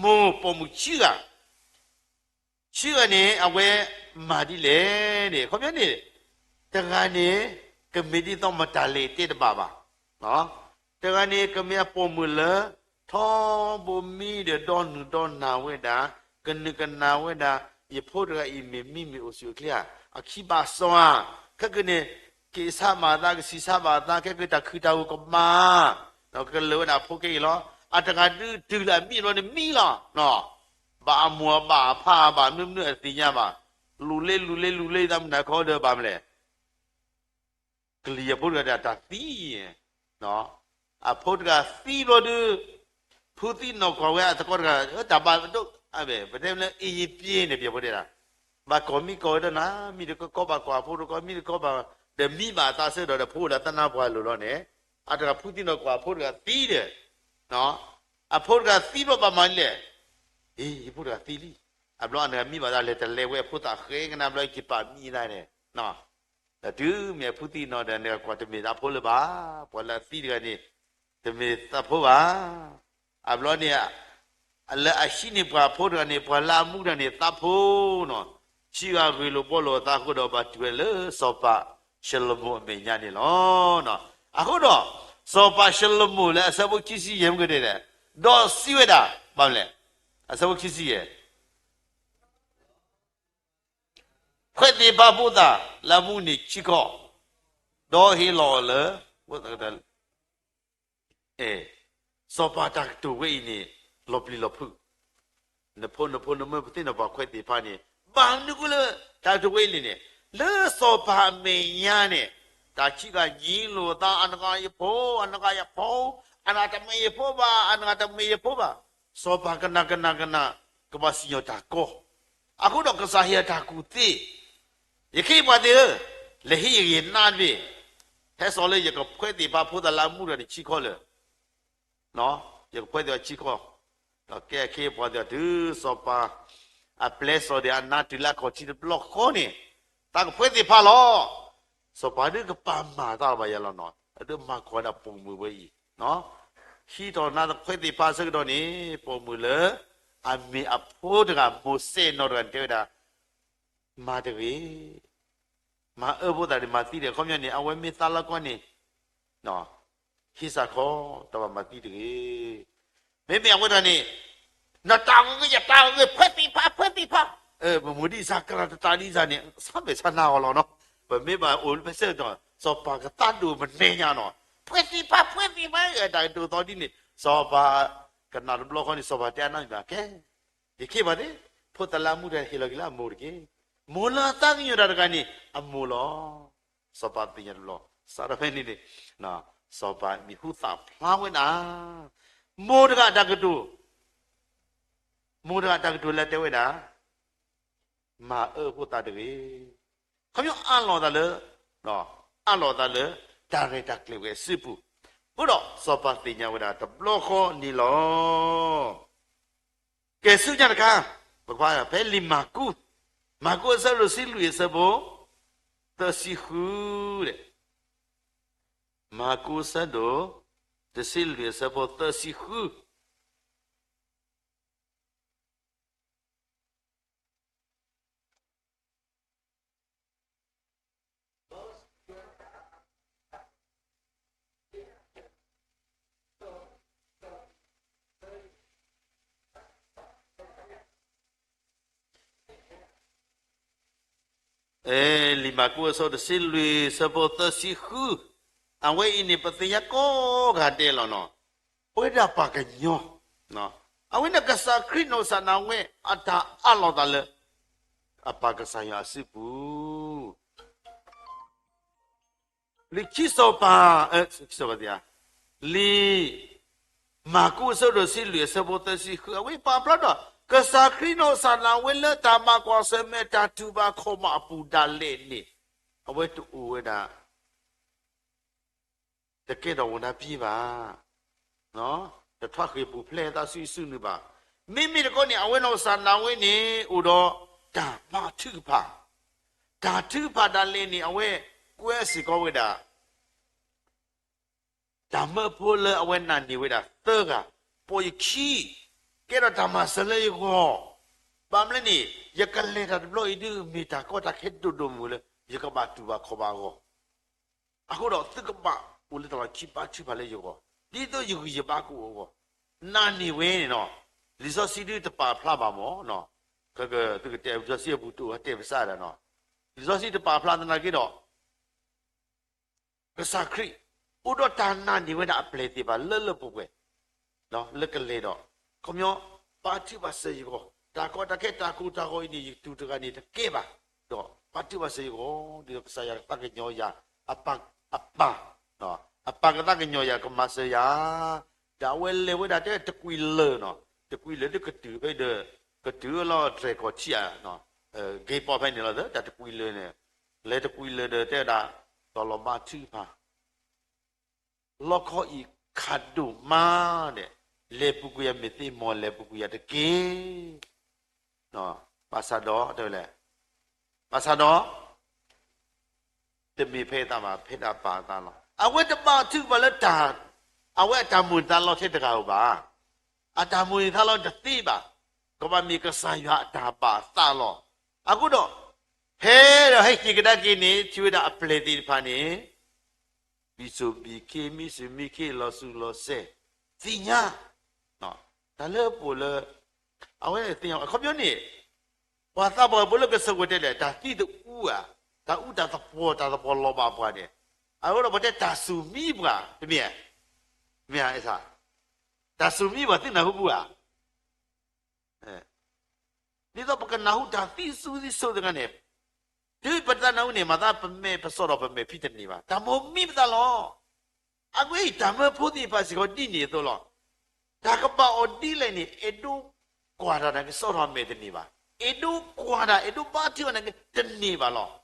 မိၢ်ပိာ်မုၣ်ခံဂၤ ဆံဂၤန့ၣ် အဝဲမၤဒ်လဲၣ်န့ၣ် ခီပညီန့ၣ် တဂၤန့ၣ် ကမ့ၢ်ဒ်သိးမတၤလဲၣ်တဲတဘၣ်ဘၣ်. တဂၤန့ၣ် ကမ့ၢ်အပိာ်မုၣ်လၢ ထီဘိမံဒီးဒီနုၢ်ဒီနၢ်ဝဲဒၣ်, ကနုာ်ကနၣ်ဝဲဒၣ်, ယဖိတဂၤအံၤမ့ၢ်မံမ့ၢ်အိၣ်ဆူၣ်အိၣ်ချ့ဧါ, အခံဘၣ်စီဧါ, ခဲကနံၣ်န့ၣ် က့ၤဆါဘၣ်သး ကဆံးဆါဘၣ်သး ခဲကနံၣ်န့ၣ် တၢ်ခုၣ်တၢ်ဂီၤကမၤ ဒီးကလၢာ်ဝဲဒၣ်အဖိခဲအံၤလီၤ. အတဂၤဒုးတုၤလၢအမံဘျီန့ၣ်မံလီၤ. ဘၣ်အမိၢ်ဘၣ်အဖါဘၣ်မနုၤမနုၤအသ့ၣ်ညါဘၣ်. လူၤလ့လူၤလ့လူၤလ့သးမုၢ်နၤခီဒီးဘၣ်မလဲၣ်. ကလံၤအဖိတဂၤဒီးတၢ်သံ, အဖိတဂၤသံဘျီဒုး, ဖုသံနီၢ်ကွၢ်ဝဲအသကိးတဂၤ, တၢ်ဘၣ်ဒိ, ပတဲလၢအ့ၣ်ယံၤပျ့ၤန့ၣ် ပျဲၢ်ဖိတဲဒၣ်, ဘၣ်ကီၢ်မံကီၢ်ဝဲဒီးနၤ, မံတကီကီဘၣ်ကွၢ်အဖိတကီ, မံတကီဘၣ်, ဒီးမံဘၣ်အသးဆၢဒီး ဒီးဖိလၢသးနါပှၢ်လိၤလီၤန့ၣ်, အတဂၤဖုသံနီၢ်ကွၢ်အဖိတဂၤသံဒီး, အဖိတဂၤသံဘျီဘၣ်မၤဒ်လဲၣ်, အ့ၣ် ယဖိတဂၤသံလံ, အဘျီအနဂၤမံဘၣ်သးလဲၤတလဲၤဝဲအဖိသၣ်ဃဲကနၣ်ဘျီ ယက့ၤပာ်မံသးန့ၣ် ဒီးတုၤမ့ၢ်အဖုသံနီၢ်ဒီး နကကွၢ်တမ့ၢ်သးဖိလၢၤဘၣ်, ပှၤလၢအသံတဂၤန့ၣ် တမ့ၢ်သးဖိဘၣ်. အဘျီန့ၣ် လၢအဟံးန့ၢ်ပှၤအဖိတဂၤန့ၣ် ပှၤလၢအမူတဂၤန့ၣ် သးဖိနီၤ, ဆံဂၤဂ့ၢ်လိာ်ဘှီလိာ်အသးအဃိဒီး ဘၣ်တုၤဝဲလၢစီၤပၤၡလိၤမိၣ်အမဲာ်ညါန့ၣ်လီၤ. အဃိဒီး စီၤပၤၡလိၤမိၣ်လၢအဆၢဖိခံဆံယဲၢ်မ့ၢ်ကတဲဒၣ်, ဒီးစံးဝဲဒၣ်, ဘၣ်မလဲၣ်, အဆၢဖိခံဆံယဲၢ် ဖှဲးသ့ၣ်ဖးဖိသၣ်လၢအမူန့ၣ်ခံခီ, ဒီးဟ့ၣ်လီၤအီၤလၢ, စီၤပၤတၢ်ကတိၤဝဲအံၤန့ၣ် လီၤပျံၤလီၤဖုး, နဖိ နဖိနမၢ ပသ့ၣ်နီၣ်ပှၤခွဲးသ့ၣ်ဖးန့ၣ် ဘၣ်မနုၤအဃိလၢ တၢ်ကတိၤဝဲအံၤန့ၣ်န့ၣ် လၢစီၤပၤအမဲာ်ညါန့ၣ် တၢ်ခံဂၤညံလိာ်သး အနဂၤယဖိ အနဂၤယဖိ, အနဂၤတမ့ၢ်ယဖိဘၣ် အနဂၤတမ့ၢ်ယဖိဘၣ်, စီၤပၤကနၣ်ကနၣ်ကနၣ် ကဘၣ်စံၣ်ညီၣ်တၢ်ကီ အဃိဒီးကစၢ်ဟ့ၣ်အတၢ်ကူၣ်သ့, ယခ့ယပှၤသ့ၣ်ဧၢ, လဲၤဟ့ၣ်ယဂ့ၤနါတဘ့ၣ်, ဟဲစိာ်လၢယကဖှဲးသ့ၣ်ဖးဖိသၣ်လၢအမူတဂၤန့ၣ်ခံခီလၢာ်, ယကဖှဲးသ့ၣ်ဖးခံခီ, ဒီးကဲခ့ယပှၤသ့ၣ်ဧၢ တုၤစီၤပၤ အပျဲစီၤဒၣ်အနါတုၤလၢအခီၣ်ထံးတဘျီဃီန့ၣ်, သးကဖှဲးသ့ၣ်ဖးလီၤ. စီၤပၤဒုးကပာ်မၤသးဘၣ်ယၤလီၤနီၤ, အဒုးမၤကွၢ်ဒၣ်ပိာ်မုၣ်ဝဲအံၤ, ဟံးထီၣ်နါသးဖှဲးသ့ၣ်ဖးအဆၢကတီၢ်န့ၣ် ပိာ်မုၣ်လၢ အမ့ၢ်အဖိတဂၤ မိၤစဲၣ်နီၢ်တဂၤန့ၣ် တဲဝဲဒၣ်, မၤတဂ့ၤ, မၤအၢဖိသၣ်န့ၣ် မၤသံတဂ့ၤ, ခီပညီန့ၣ် အဝဲမ့ၢ်သးလီၤကီန့ၣ် ဟံးစၢ်ခီ, တဘၣ်မၤသံတဂ့ၤ. မ့မ့ၢ်အဝဲတဂၤန့ၣ်, နတၢ်ဂ့ၤ ယတၢ်ဂ့ၤ ဖှဲးသ့ၣ်ဖး ဖှဲးသ့ၣ်ဖး, ပမူဒ်စၢ်ကရၢတတၢ်ဒ်စၢ်န့ၣ် ဆါဘဲၣ်ဆါနၤအီၤလီၤနီၤ, ပမ့ၢ်ဘၣ်အိၣ်လၢဖဲဆၢကတီၢ် စီၤပၤကသးဒိၣ်မနဲညါနီၤ, ဖှဲးသ့ၣ်ဖး ဖှဲးသ့ၣ်ဖး တၢ်ကတိၤသီဒ်န့ၣ် စီၤပၤ ကနၣ်တဘျီဃီန့ၣ် စီၤပၤတဲအနါမ့ၢ်ဘၣ်ကဲ ယခ့ဘၣ်သ့ၣ်, ဖိသၣ်လၢအမူတဂၤဟ့ၣ်လီၤက့ၤလၢအမိၢ်တက့ၢ်. မိၢ်လၢအသးကညီၤတၢ်တဂၤန့ၣ် အမိၢ်လီၤ. စီၤပၤသ့ၣ်ညါတဘျီ, စးထီၣ်ဖဲန့ၣ်န့ၣ်, စီၤပၤမံၤဟူသၣ်ဖျါဝဲဒၣ်, မိၢ်တဂၤအတၢ်ကတိၤ မိၢ်တဂၤအတၢ်ကတိၤလၢအတဲဝဲဒၣ် မၤအၢအဃိသတးတဂ့ၤ. ခီဖျိအးလီၤသးလၢ, အးလီၤသးလၢ တၢ်ရဲၣ်တၢ်ကျဲၤဝဲအစုပူၤ, အဃိဒီးစီၤပၤသ့ၣ်ညါဝဲဒၣ်တဘျီဃီန့ၣ်လီၤ. ကဲဆူညါတခါ, ပကဖးဖဲလံာ်မၢ်ကူး, မၢ်ကူးအဆၢဒိၣ်တဆံလွံၢ်အဆၢဖိ သၢဆံဃု, မၢ်ကူးအဆၢဒိၣ် တဆံလွံၢ်အဆၢဖိသၢဆံဃု. လံာ်မၢ်ကူးအဆၢဒိၣ်တဆံလွံၢ်အဆၢဖိသၢဆံဃု, အဝဲအံၤန့ၣ် ပသ့ၣ်ညါကိးဂၤဒဲးလီၤနီၤ, ပဝဲဒၣ်ပှၤကညီ, အဝဲန့ၣ်ကစၢ်ခရံာ်နီၢ်ကစၢ်ဒၣ်ဝဲ အတၢ်အးလီၤသးလၢ အပၢ်ကစၢ်ယွၤအစုပူၤ လံာ်ခံစီၤပၤ, လံာ်မၢ်ကူးအဆၢဒိၣ်တဆံလွံၢ်အဆၢဖိသၢဆံဃု အဝဲပာ်ဖျါဒီး ကစၢ်ခရံာ်နီၢ်ကစၢ်ဒၣ်ဝဲလၢတၢ်မၤကွၢ်ဆၢၣ်မဲာ်တၢ်တူၢ်ဘၣ်ခီၣ်ဘၣ်အပူၤဒၣ်လဲာ်န့ၣ်, အဝဲတအိၣ်ဝဲဒၣ် တကဲထီၣ်ဝံၤနၢ်ပံဘၣ်, တထွးဃ့ၢ်ပူၤဖျဲးသးဆူအစုနုၢ်ဘၣ်. မ့မ့ၢ်တခီန့ၣ် အဝဲနီၢ်ကစၢ်ဒၣ်ဝဲန့ၣ် အိၣ်ဒီးတၢ်ဘါထုကဖၣ်, တၢ်ထုကဖၣ်ဒၣ်လဲာ်န့ၣ် အဝဲကွဲးစ့ၢ်ကီးဝဲဒၣ် တၢ်မၢဖိလၢအဝဲနာ်န့ၢ်ဝဲဒၣ်သၢဂၤ, ပိာ်ယခံ, ကဲထီၣ်တၢ်မၤစၢၤလၢယဂီၢ်, ဘၣ်မနုၤလဲၣ်န့ၣ် ယကလဲၤတၢ်တဘျီအံၤဒုး မ့ၢ်တၢ်ကီတၢ်ခဲဒိၣ်ဒိၣ်မုၢ်လၢ ယကဘၣ်တူၢ်ဘၣ်ခီၣ်ဘၣ်အဂီၢ်, အဃိဒီးသုကဘၣ်အိၣ်လၢတၢ်လီၢ်ခံဘါထုကဖၣ်လၢယဂီၢ်, ဒ်သိးယဂံၢ်ယဘါကအိၣ်အဂီၢ်, နာ်န့ၢ်ဝဲန့ၣ်နီၤ, လံာ်စီဆှံဒုးတပာ်ဖျါဘၣ်မၢ်နီၤ, သုကတဲလံာ်စီဆှံအပူၤတအိၣ်တဲပစၢ်ဒၣ်နီၤ, လံာ်စီဆှံတပာ်ဖျါသနာ်က့ဒီး ကစၢ်ခရံာ် အိၣ်ဒီးတၢ်နာ်န့ၢ်ဝဲဒၣ်အပျဲၢ်သ့ၣ်တဖၣ်လၢလၢပှဲၤပှဲၤ လၢကလဲၤဒီး ခီပညီ ဘါထုကဖၣ်စၢၤယဂီၢ်, တၢ်ကီတၢ်ခဲတၢ်ကိၢ်တၢ်ဂီၤအံၤန့ၣ် ယတူၢ်တဂၤန့ၣ်တကဲဘၣ်, ဒီးဘါထုကဖၣ်စၢၤယဂီၢ်, ဒ်သိးကစၢ်ယွၤကသးကညီၤယၤ, အပၢ်, အပၢ်, အပၢ်ကသးကညီၤယၤ ကမၤစၢၤယၤ, ဒီးအဝဲလဲၤဝဲဒၣ်တဲတကွံာ်လၢာ်နီၤ, တကွံာ်လၢာ်ဒုးကတုၤဖဲဒီး, ကတုၤလီၤတြဲၤကီၢ်ထံးဧါ ဂ့ၤပီၣ်ဖဲန့ၣ်လီၤ, တၢ်တကွံာ်လၢာ်န့ၣ်, လဲၤတကွံာ်လၢာ်ဒီးတဲဝဲဒၣ်, တီၤလီၤဘါထုကဖၣ်, လီခီအံၤခးဒိၣ်မးဒီး, လဲၤပူၤကွံာ်ယၤမ့ၢ်သ့မီၢ် လဲၤပူၤကွံာ်ယၤတက့ၢ်. ဘၣ်ဆၣ်ဒီးတဲဝဲလဲၣ်, ဘၣ်ဆၣ်ဒီး တမ့ၢ်ဖဲအသးဘၣ်, ဖဲဒၣ်ပၢ်အသးလီၤ. အဝဲတဘၣ်ထုကဖၣ်လၢတၢ်, အဝဲအတၢ်မိၣ်န့ၢ်သးလီထဲတဂၤဧိၤဘၣ်. အတၢ်မိၣ်န့ၢ်သးလီတသ့ဘၣ်. ကဘၣ်မ့ၢ်ကစၢ်ယွၤအတၢ်ဘၣ်အသးလီၤ. အဃိဒီး ဖဲဒီးဟဲက့ၤကဒါက့ၤန့ၣ် ထံၣ်ဝဲဒၣ်အပျဲၢ်သ့ၣ်တဖၣ်န့ၣ် ဘံၣ်ဆိၣ်ဘံၣ်ခ့ မံဆူၣ်မံခ့ လီၤစူၤလီၤစဲၤ သ့ၣ်ညါ တၢ်လၢပှဲၤလၢ အဝဲသ့ၣ်ညါ အခီပညီန့ၣ် ပှၤသးပှၢ်ဖိလၢကစၢၢ်ဝဲတဲလဲၣ် တၢ်သံတအူဧါ, တၢ်အူတၢ်သပှီၤ တၢ်သပှီၤလီၤဘၣ်ပှၤန့ၣ်, အဃိဒီးပှၤတဲတၢ်စူၤမံပှၤ တမ့ၢ်ဧါ, မ့ၢ်ဧါ, တၢ်စူၤမံပှၤသုနၢ်ဟူပူဧါ. ဒ်သိးပကနၢ်ဟူတၢ်သံစူၤသံစိၤတဂၤန့ၣ်, တုၤပတၢ်နၢ်ဟူန့ၣ် မၤသးပမဲာ်ပစီၣ်ထီၣ်ပမဲာ်ဖံးတန့ၢ်ဘၣ်, တၢ်မိၣ်မံပသးလီၤ. အဂ့ၢ်အံၤ တၢ်မၢဖိသ့ၣ်တဖၣ်စ့ၢ်ကီးဒ်န့ၣ်အသိးလီၤ. တၢ်ကဘၣ်အီၤဒ်လဲၣ်န့ၣ် အဲၣ်ဒိးကွၢ်တၢ်နာ်က့ စီၣ်ထီၣ်မဲာ်တန့ၢ်ဘၣ်, အဲၣ်ဒိးကွၢ်တၢ် အဲၣ်ဒိးဘါထုကဖၣ်နာ်က့ တန့ၢ်ဘၣ်လီၤ.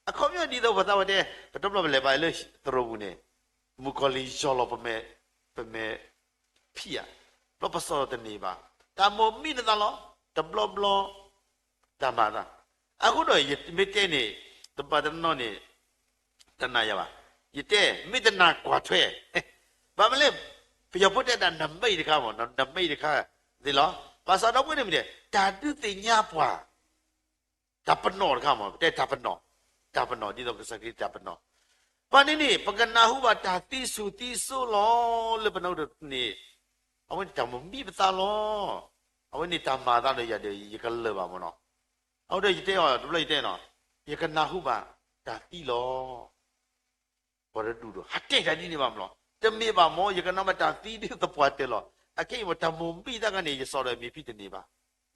အခီပညီဒ်သိးပသးဝဲတဲ ပတဘျီပလဲၤဘၣ်လၢသရိာ်ပူၤန့ၣ်, မုၣ်ကီၤလံၢ်ယီၢ်လီၤပမဲာ်, ပမဲာ် ဖံးဧါ, ဘျီပစီၣ်ထီၣ်တန့ၢ်ဘၣ်, တၢ်မိၣ်မံနသးလီၤ, တဘျီဘျီ တၢ်မၤသး. အဃိဒီးယမ့ၢ်တဲန့ၣ် တဘၣ်တနီၤန့ၣ် တနာ်ယၤဘၣ်, ယတဲ မ့ၢ်တနာ်ကွၢ်ထွဲ, ဘၣ်မနုၤလဲၣ်, ပယီၤဖိတဲဒၣ် နမိတ် တခါမး, နမိတ် တခါသ့လီၤ. ဘၣ်ဆၣ်ဒီပုၢ်ဝဲၢ်န့ၣ်မ့ၢ်တဲ တၢ်ဒုးသ့ၣ်ညါပှၤ တၢ်ပနီၣ်တခါမး, ပတဲတၢ်ပနီၣ်, တၢ်ပနီၣ် ဒ်သိးကစၢ်ခရံာ်တၢ်ပနီၣ်. ဘၣ်န့ၣ်န့ၣ် ပကနၢ်ဟူဘၣ်တၢ်သံစူၤသံစိၤလီၤ လၢပနၢ်ဟူန့ၣ်, အဝဲန့ၣ်တၢ်မိၣ်မံပသးလီၤ. အဝဲန့ၣ်တၢ်မၤသးဒီးယၤဒီး ယကလၢာ်ဘၣ်မးနီၤ. အဃိဒီးယတဲအီၤ တဘျီယတဲနီၤ, ယကနၢ်ဟူဘၣ်တၢ်သံလီၤ. ပှၤတဒူၣ်ဒီး ဟးတဲတၢ်ဒ်န့ၣ်ဘၣ်မးလီၤ. တမ့ၢ်ဘၣ်မး ယကနၢ်ဟူဘၣ်တၢ်သံဒုးသပှၢ်တၢၢ်လီၤ. အခဲအံၤမး တၢ်မိၣ်မံသးတခါန့ၣ် ယစီၣ်ဒီးမဲာ်ဖံးတန့ၢ်ဘၣ်.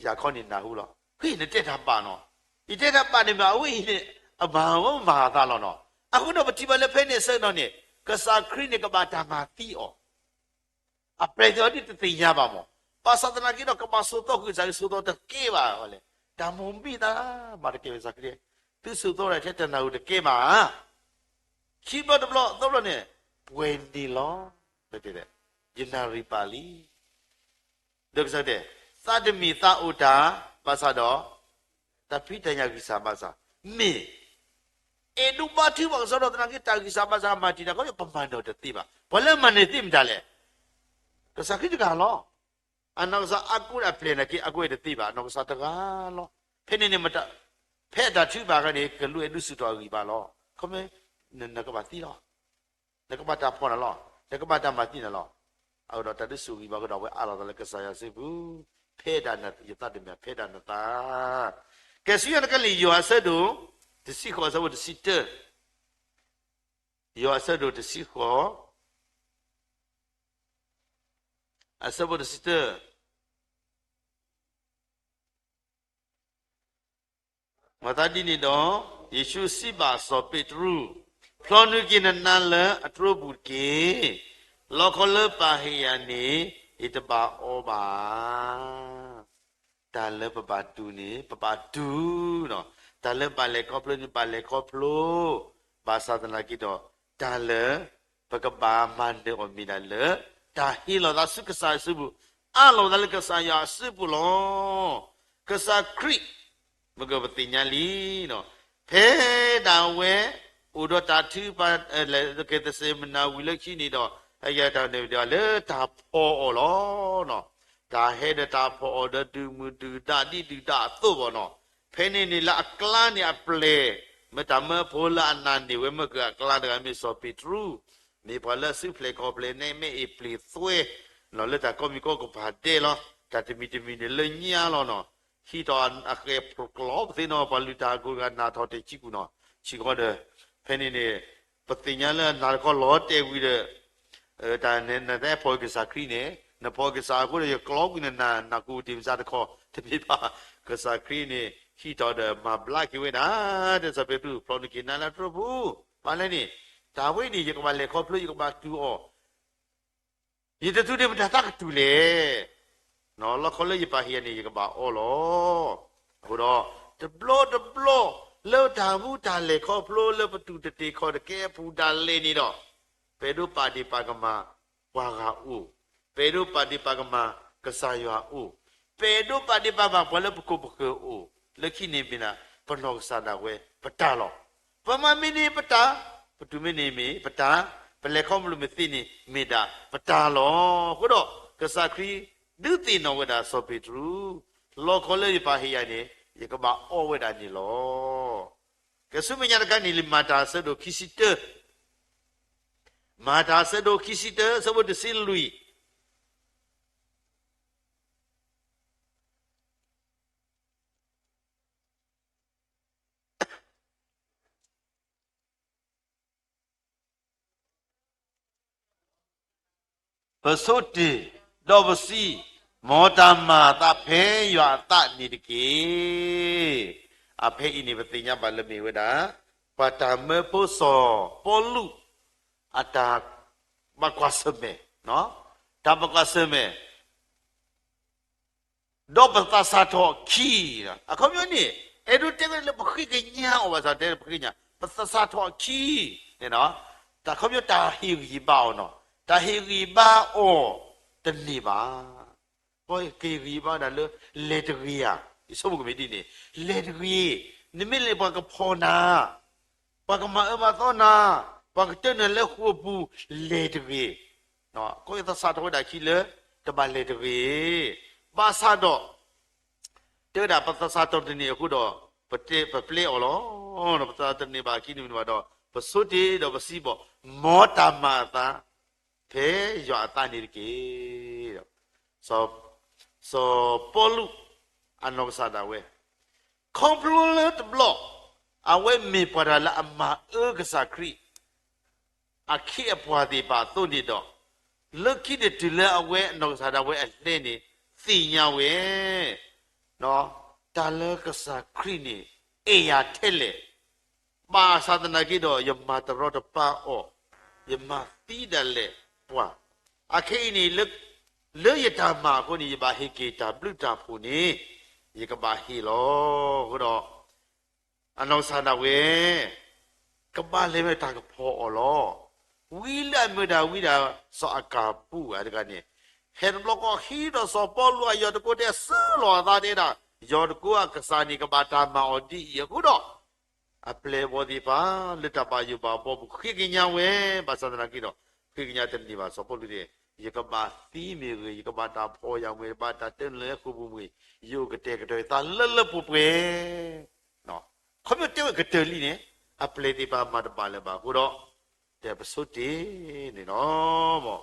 ယၤခီန့ၣ်နၢ်ဟူလီၤ. ဟ့ၣ် နတဲတၢ်ဘၣ်နီၤ. ယတဲတၢ်ဘၣ်န့ၣ်မ့ၢ် အဝဲအံၤန့ၣ် အမၤဝဲမၤအသးလီၤနီၤ. အဃိဒီးပထံၣ်ဘၣ်လၢဖဲန့ၣ်အဆၢကတီၢ်န့ၣ် ကစၢ်ခရံာ်န့ၣ်ကဘၣ်တၢ်မၤသံအီၤ အပျဲၢ်သ့ၣ်အီၤဒ်တသ့ၣ်ညါဘၣ်မး, ဘၣ်ဆၣ်သနာ်က့ဒီး ကဘၣ်ဆိးသီဃုာ်ကစၢ်ခရံာ် ဆိးသီတကဲဘၣ်ဝဲလဲၣ်. တၢ်မိၣ်မံသး မၤတကဲဝဲကစၢ်ခရံာ်, သုဆိးသီဒၣ်ထဲတနၢ်ဟူတကဲဘၣ်ဧါ. ခံဘျီတဘျီ သၢဘျီန့ၣ် ပှဲၤန့ၣ်လီၤ. ယနၣ်ရံၣ်ပာ်လံ. ဒီးကစၢ်တဲ, သးတမ့ၢ်သးအိၣ်တၢ်, ဘၣ်ဆၣ်ဒီး တၢ်ဖံးတၢ်ညၣ်ဂံၢ်စၢ်ဘါစၢ်, မ့ၢ် အဲၣ်ဒိးဘါထုကဖၣ်ကစီဒီသနာ်က့ တၢ်ဂံၢ်စၢ်ဘါစၢ်မၤတံာ်တာ်ခီ ပမၤနၢၤတသ့ဘၣ်. ပှၤလၢမၤနၢၤသ့မတၤလဲၣ်. ကစၢ်ခရံာ်တဂၤလီၤ. အနီၢ်ကစၢ်အါကိးအပျဲၢ်နာ်က့ အါကိးဝဲတသ့ဘၣ်, အနီၢ်ကစၢ်တဂၤလီၤ. ဖဲန့ၣ်န့ၣ် ဖဲအတၢ်ထုကဖၣ်အခါန့ၣ် ကလူးအဲၣ်ဒိးဆူၣ်ထီၣ်အဂံၢ်ဘါလီၤ. ခီမ့ၢ် နကဘၣ်သံလီၤ. နကဘၣ်တၢ်ဖီၣ်နၤလီၤ. နကဘၣ်တၢ်မၤသံနၤလီၤ. အဃိဒီးတၢ်ဒုးဆူၣ်ဂံၢ်ဘါကဒီးဝဲအါလီၤသးလၢကစၢ်ယွၤစုပူၤ, ဖဲဒၣ်ယသးတမ့ၢ် ဖဲဒၣ်နသး. ကဲဆူညါတကးလံာ် ယိၤဟၣ်အဆၢဒိၣ် တဆံဃိး အဆၢဖိတဆံတၢ, ယိၤဟၣ်အဆၢဒိၣ်တဆံဃိး အဆၢဖိတဆံတၢ. မၤသးဒ်န့ၣ်ဒီး ယ့ၣ်ၡူးစံးဘၣ်စီၤပ့းတရူး, ဖျီနုာ်က့ၤနနါလၢအတြိပူၤတက့ၢ်. လီခီလၢပၢ်ဟ့ၣ်ယၤန့ၣ် ယတဘၣ်အီဘၣ်. တၢ်လၢပဘၣ်တူၢ်န့ၣ် ပဘၣ်တူၢ်နီၤ, တၢ်လၢဘၣ်လဲၤခီဖျိန့ၣ် ဘၣ်လဲၤခီဖျိ, ဘၣ်ဆၣ်သနာ်က့ဒီး တၢ်လၢ ပကဘၣ်မၤနၢၤအီၤမ့ၢ်ဒၣ်လၢ တၢ်ဟ့ၣ်လီၤသးဆူကစၢ်စုပူၤ, အးလီၤသးလၢကစၢ်ယွၤအစုပူၤလီၤ. ကစၢ်ခရံာ် မ့ၢ်ကပသ့ၣ်ညါလံ, ဖဲဒၣ်ဝဲ အိၣ်ဒီးတၢ်ထုကဖၣ် လၢကသ့ၣ်စ့မနၤဝံၤလၢခံန့ၣ်ဒီး အယတၢ်န့ၣ်ဒီးလၢတၢ်ဖီၣ်အီၤလီၤ. တၢ်ဟဲဒီးတၢ်ဖီၣ်အီၤဒီးဒုးမုၢ်ဒုၣ်ဒါဒ်ဒုၣ်ဒါအသိးဘၣ်နီၤ. ဖဲန့ၣ်န့ၣ်လၢအကျါန့ၣ်အပျဲၢ် မ့ၢ်တၢ်မၢဖိလၢအနာ်န့ၢ်ဝဲမ့ၢ်ကအကျါတဂၤမ့ၢ်စီၤပ့းတရူး, မ့ၢ်ပှၤလၢအစုဖျဲၣ်ခီၣ်ဖျဲၣ်န့ၣ် မ့ၢ်အ့ၣ်ပျ့ၤသွဲ လီၤလၢတၢ်ကိးမံၤကိးကပၤဒဲးလီၤ. တၢ်တမံၤတမံၤန့ၣ်လၢညါလီၤနီၤ. ဟံးထီၣ်အဃဲၤဖျိးကျီပသ့နီၤ ပှၤလုၢ်တၢ်အကိးဂၤနၢ်ထီၣ်တ့ၢ်ဆံကူၣ်နီၤ. ဆံးခီဒီး ဖဲန့ၣ်န့ၣ် ပသ့ၣ်ညါလၢနၤတခီလီၤတဲာ်ဝံၤဒီး တၢ်နသးဖီၣ်ကစၢ်ခရံာ်န့ၣ် နဖီၣ်ကစၢ်အဃိဒီး ယကျီကွံာ်နနၢ် နၢ်ကူၣ်တ့ၢ်မစါတခီ တမ့ၢ်ဘၣ်. ကစၢ်ခရံာ်န့ၣ် ဟံးထီၣ်ဒီးမၤဘျါက့ၤဝဲဒၣ် တဲစီၤပ့းတရူး ဖျီနုာ်က့ၤနါလၢတြိပူၤ, ဘၣ်လဲၣ်န့ၣ် တၢ်ဝဲအံၤန့ၣ် ယကဘၣ်လဲၤခီဖျိ ယကဘၣ်တူၢ်အီၤ ယတတူၢ်န့ၣ် မတၤသးကတူၢ်လဲၣ်. လီခီလၢယပၢ်ဟ့ၣ်ယၤန့ၣ် ယကဘၣ်အီလီၤ. အဃိဒီး တဘျီတဘျီ လၢတၢ်မူတၢ်လဲၤခီဖျိလၢပတူၢ်တတ့ၢ်ခီၣ်တကဲအပူၤဒၣ်လဲာ်န့ၣ်ဒီး ပအဲၣ်ဒိးပာ်ဒ့ၣ်ပာ်ကမၣ်ပှၤဂၤအိၣ်, ပအဲၣ်ဒိးပာ်ဒ့ၣ်ပာ်ကမၣ်ကစၢ်ယွၤအိၣ်, ပအဲၣ်ဒိးပာ်ဒ့ၣ်ပာ်ကမၣ်ပှၤလၢပခိၣ်ပဃၢၤအိၣ်, လၢခံန့ၣ်မ့ၢ်ဒၣ် ပနီၢ်ကစၢ်ဒၣ်ဝဲပတၢ်လီၤ. ပမၤမ့ၢ်န့ၢ်ပတၢ်, ပတူၢ်မ့ၢ်န့ၢ်မ့ၢ်ပတၢ်, ပလဲၤခီဖျိမ့ၢ်သ့န့ၣ်မ့ၢ်ဒၣ်ပတၢ်လီၤ. အဃိဒီး ကစၢ်ခရံာ်ဒုးသ့ၣ်နီၣ်ဝဲဒၣ်စီၤပ့းတရူး, လီခီလၢယပၢ်ဟ့ၣ်ယၤန့ၣ် ယကဘၣ်အီဝဲဒၣ်န့ၣ်လီၤ. ကဲဆူမဲာ်ညါတခါန့ၣ် လံာ်မၤတၢ်အဆၢဒိၣ်ခံဆံတၢ, မၤတၢ်အဆၢဒိၣ်ခံဆံတၢ အဆၢဖိတဆံလွံၢ် ပဆိတ့ၢ်, ဒီးပစံး, မ်တၢ်မၤအသးဖဲယွၤအသးန့ၣ်တက့ၢ်. အဖဲအံၤန့ၣ် ပသ့ၣ်ညါဘၣ်လၢမ့ၢ်ဝဲဒၣ် ပှၤတၢ်မၢဖိစီၤပီလူး အတၢ်ဘၣ်ကွၢ်ဆၢၣ်မဲာ်, တၢ်ဘၣ်ကွၢ်ဆၢၣ်မဲာ် ဒီးပသးစၢ်ထီၣ်အခံ, အခီပညီန့ၣ် အဲၣ်ဒိးတဲဝဲလၢပဃ့ကညးအီၤဘၣ်ဆၣ်တဲပဃ့ကညး ပသးစၢ်ထီၣ်အခံန့ၣ်, တၢ်ခီပညီတၢ်ဟ့ၣ်ဂံၢ်ဘါအီၤနီၤ, တၢ်ဟ့ၣ်ဂံၢ်ဘါအီၤတန့ၢ်ဘၣ်. ကဟ့ၣ်ဂံၢ်ဘါဒၣ်လၢ လဲၤတဂ့ၤဧါ, ယဆိကမိၣ်ကမ့ၢ်ဒ်န့ၣ်, လဲၤတဂ့ၤ, နမ့ၢ်လဲၤပှၤကဖီၣ်နၤ ပှၤကမၤအၢမၤသီနၤ, ပှၤကတၢနၤလၢဃိာ်ပူၤ, လဲၤတဂ့ၤ. ကီၢ်အံၤသးစၢ်ထီၣ်ဝဲဒၣ်ခံလၢ တဘၣ်လဲၤတဂ့ၤ. ဘၣ်ဆၣ်ဒီး တဲဝဲဒၣ်ပသးစၢ်ထီၣ်တန့ၢ်အဃိဒီး ပတဲပပျဲအီၤလီၤ. ပသးစၢ်တန့ၢ်ဘၣ်ခံန့ၣ်ဘၣ်ဒီး ပဆိတ့ၢ်ဒီးပစံးဘၣ်, မ်တၢ်မၤအသး ဖဲယွၤအသးန့ၣ်တက့ၢ်. စီၤပီလူး အနီၢ်ကစၢ်ဒၣ်ဝဲ ခီဖျိလၢတဘျီ အဝဲမ့ၢ်ပှၤတဂၤလၢအမၤအၢကစၢ်ခရံာ် အခ့အပှၤသ့ၣ်တဖၣ်အသိးန့ၣ်ဒီး, လၢခံန့ၣ်တုၤလၢအဝဲအနီၢ်ကစၢ်ဒၣ်ဝဲအဟဲန့ၣ် သ့ၣ်ညါဝဲ တၢ်လၢကစၢ်ခရံာ်န့ၣ် အဲၣ်ယၤထဲလဲၣ်, ဘၣ်ဆၣ်သနာ်က့ဒီး ယမၤတရီတပါအီၤ, ယမၤသံဒၣ်လဲာ်ပှၤ. အခဲအံၤန့ၣ်လၢ လၢယတၢ်မၤအဃိန့ၣ် ယဘၣ်ဟ့ၣ်က့ၤတၢ်ဘျုးတၢ်ဖှိၣ်န့ၣ် ယကဘၣ်ဟ့ၣ်လီၤ. အဃိဒီး အနီၢ်ကစၢ်ဒၣ်ဝဲ ကဘၣ်လဲၤဝဲတၢ်ကဖီအီၤလီၤ. ဝံလၢအမ့ၢ်ဒၣ်ဝံဒၣ်စီၤအကၤပူၤဧါတဂၤန့ၣ်, ဖဲတဘျီဃီဟံးဒီးစီၤပီလူးအယီၤတကိး တဲဆၢလီၤအသး တဲဒၣ် ယီၤတကိးအကစၢ်န့ၣ် ကဘၣ်တၢ်မၤအီၤဒ်အံၤအဃိဒီး အပျဲၢ်အဘီၣ်သ့ၣ်တဖၣ် လၢတၢ်ဘၣ်ယိၣ်ဘၣ်ဘီပူၤ ဃ့ကညးဝဲ, ဘၣ်ဆၣ်သနာ်က့ဒီး ဃ့ကညးတန့ၢ်ဘၣ်. စီၤပီလူးတဲ ယကဘၣ်သံမ့ၢ်ဂ့ၤ, ယကဘၣ်တၢ်ဖီၣ်ယာ်မ့ၢ်ဂ့ၤ, ယကဘၣ်တၢ်တလၢဃိာ်ပူၤမ့ၢ်ဂ့ၤ, ယအိၣ်ကတဲာ်ကတီၤယသးလၢလၢပှဲၤပှဲၤ. ခီဖျိတဲဝဲကတၢၢ်လံန့ၣ် အပျဲၢ်သ့ၣ်တဖၣ်မၤတဘၣ်လၢၤဘၣ်အဃိဒီး တဲပဆိတ့ၢ်န့ၣ်လီၤ.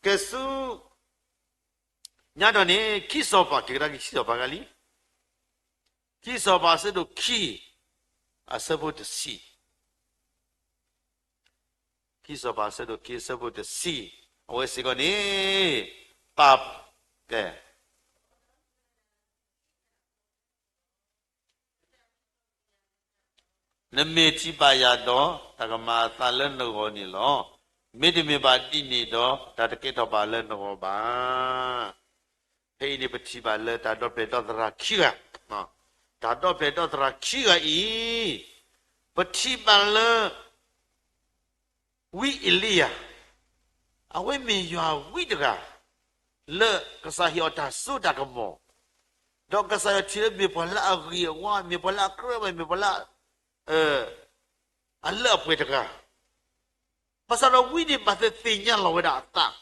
ကဲဆူညါဒီးန့ၣ် ခံစီၤပၤ က့ၤကဒါက့ၤခံစီၤပၤဂၤလံ, ခံစီၤပၤအဆၢဒိၣ်ခံ အဆၢဖိတဆံ, ခံစီၤပၤအဆၢဒိၣ်ခံ အဆၢဖိတဆံ, အဝဲစ့ၢ်ကီးန့ၣ် ပာ်, ကဲ နမ့ၢ်ထံၣ်ဘၣ်ယၤဒီး တၢ်ကမၤအသးလၢနဂီၢ်န့ၣ်လီၤ. မ့တမ့ၢ်ဘၣ်ဒ်န့ၣ်ဒီး တၢ်တကဲထီၣ်ဘၣ်လၢနဂီၢ်ဘၣ်. ဖဲအံၤန့ၣ် ပထံၣ်ဘၣ်လၢတၢ်ဒီဖျၢၣ်ဒီသရၣ်ခံဂၤ, တၢ်ဒီဖျၢၣ်ဒီသရၣ်ခံဂၤအံၤ, ပထံၣ်ဘၣ်လၢ ဝံအ့လံယၤ, အဝဲမ့ၢ်ယွၤဝံတဂၤ လၢကစၢ်ဟ့ၣ်အီၤတၢ်စိတၢ်ကမီၤ, ဒီးကစၢ်ယွၤထံၣ်လၢမ့ၢ်ပှၤလၢအဂ့ၤအဝါ, မ့ၢ်ပှၤလၢအကြၢးဝဲ, မ့ၢ်ပှၤလၢ အလၢအပှဲၤတဂၤ, ဘၣ်ဆၣ်ဒီးဝံန့ၣ်ဘၣ်သ့ၣ်သ့ၣ်ညါလီၤဝဲဒၣ်အသး,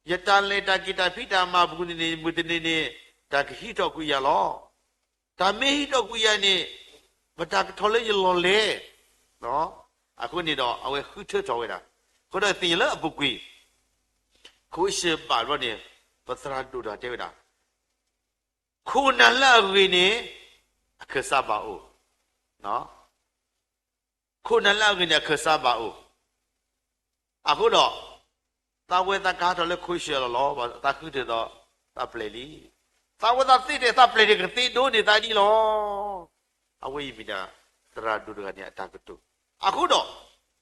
ယတၢ်လဲၤတၢ်က့ၤတၢ်ဖံးတၢ်မၤအပူၤန့ၣ်န့ၣ် မုၢ်တနံၤန့ၣ် တၢ်ကဟံးထီၣ်ကွံာ်ယၤလီၤ. တၢ်မ့ၢ်ဟံးထီၣ်ကွံာ်ယၤန့ၣ် မတၤကထီၣ်လၢယလီၢ်လဲၣ်. အဃိန့ၣ်ဒီး အဝဲဃုထၢထီၣ်ဝဲဒၣ်. အဃိဒီးသ့ၣ်ညါလၢအပူၤကွံာ် ခိၣ်ဆၢဘၣ်ဘျီန့ၣ် ပသရၣ်ဒိၣ်တဂၤတဲဝဲဒၣ်, ခိၣ်နၢ်လၢအဂ့ၤန့ၣ် အခၢၣ်စးဘၣ်အိၣ်, ခိၣ်နၢ်လၢအဂ့ၤန့ၣ် အခၢၣ်စးဘၣ်အိၣ်. အဃိဒီး သးဝဲသးကဟးထီၣ်လၢခိၣ်ဆၢလီၤလီၤ, သးဃုထၢဒီးသးပျဲၢ်လံ. သးဝဲသးသ့တဲ သးပျဲၢ်န့ၣ်ကသ့ဒိးန့ၢ်သးဒ်လီၤ. အဝဲအံၤမ့ၢ်ဒၣ် သရၣ်ဒိၣ်တဂၤန့ၣ်အတၢ်ကတိၤ. အဃိဒီး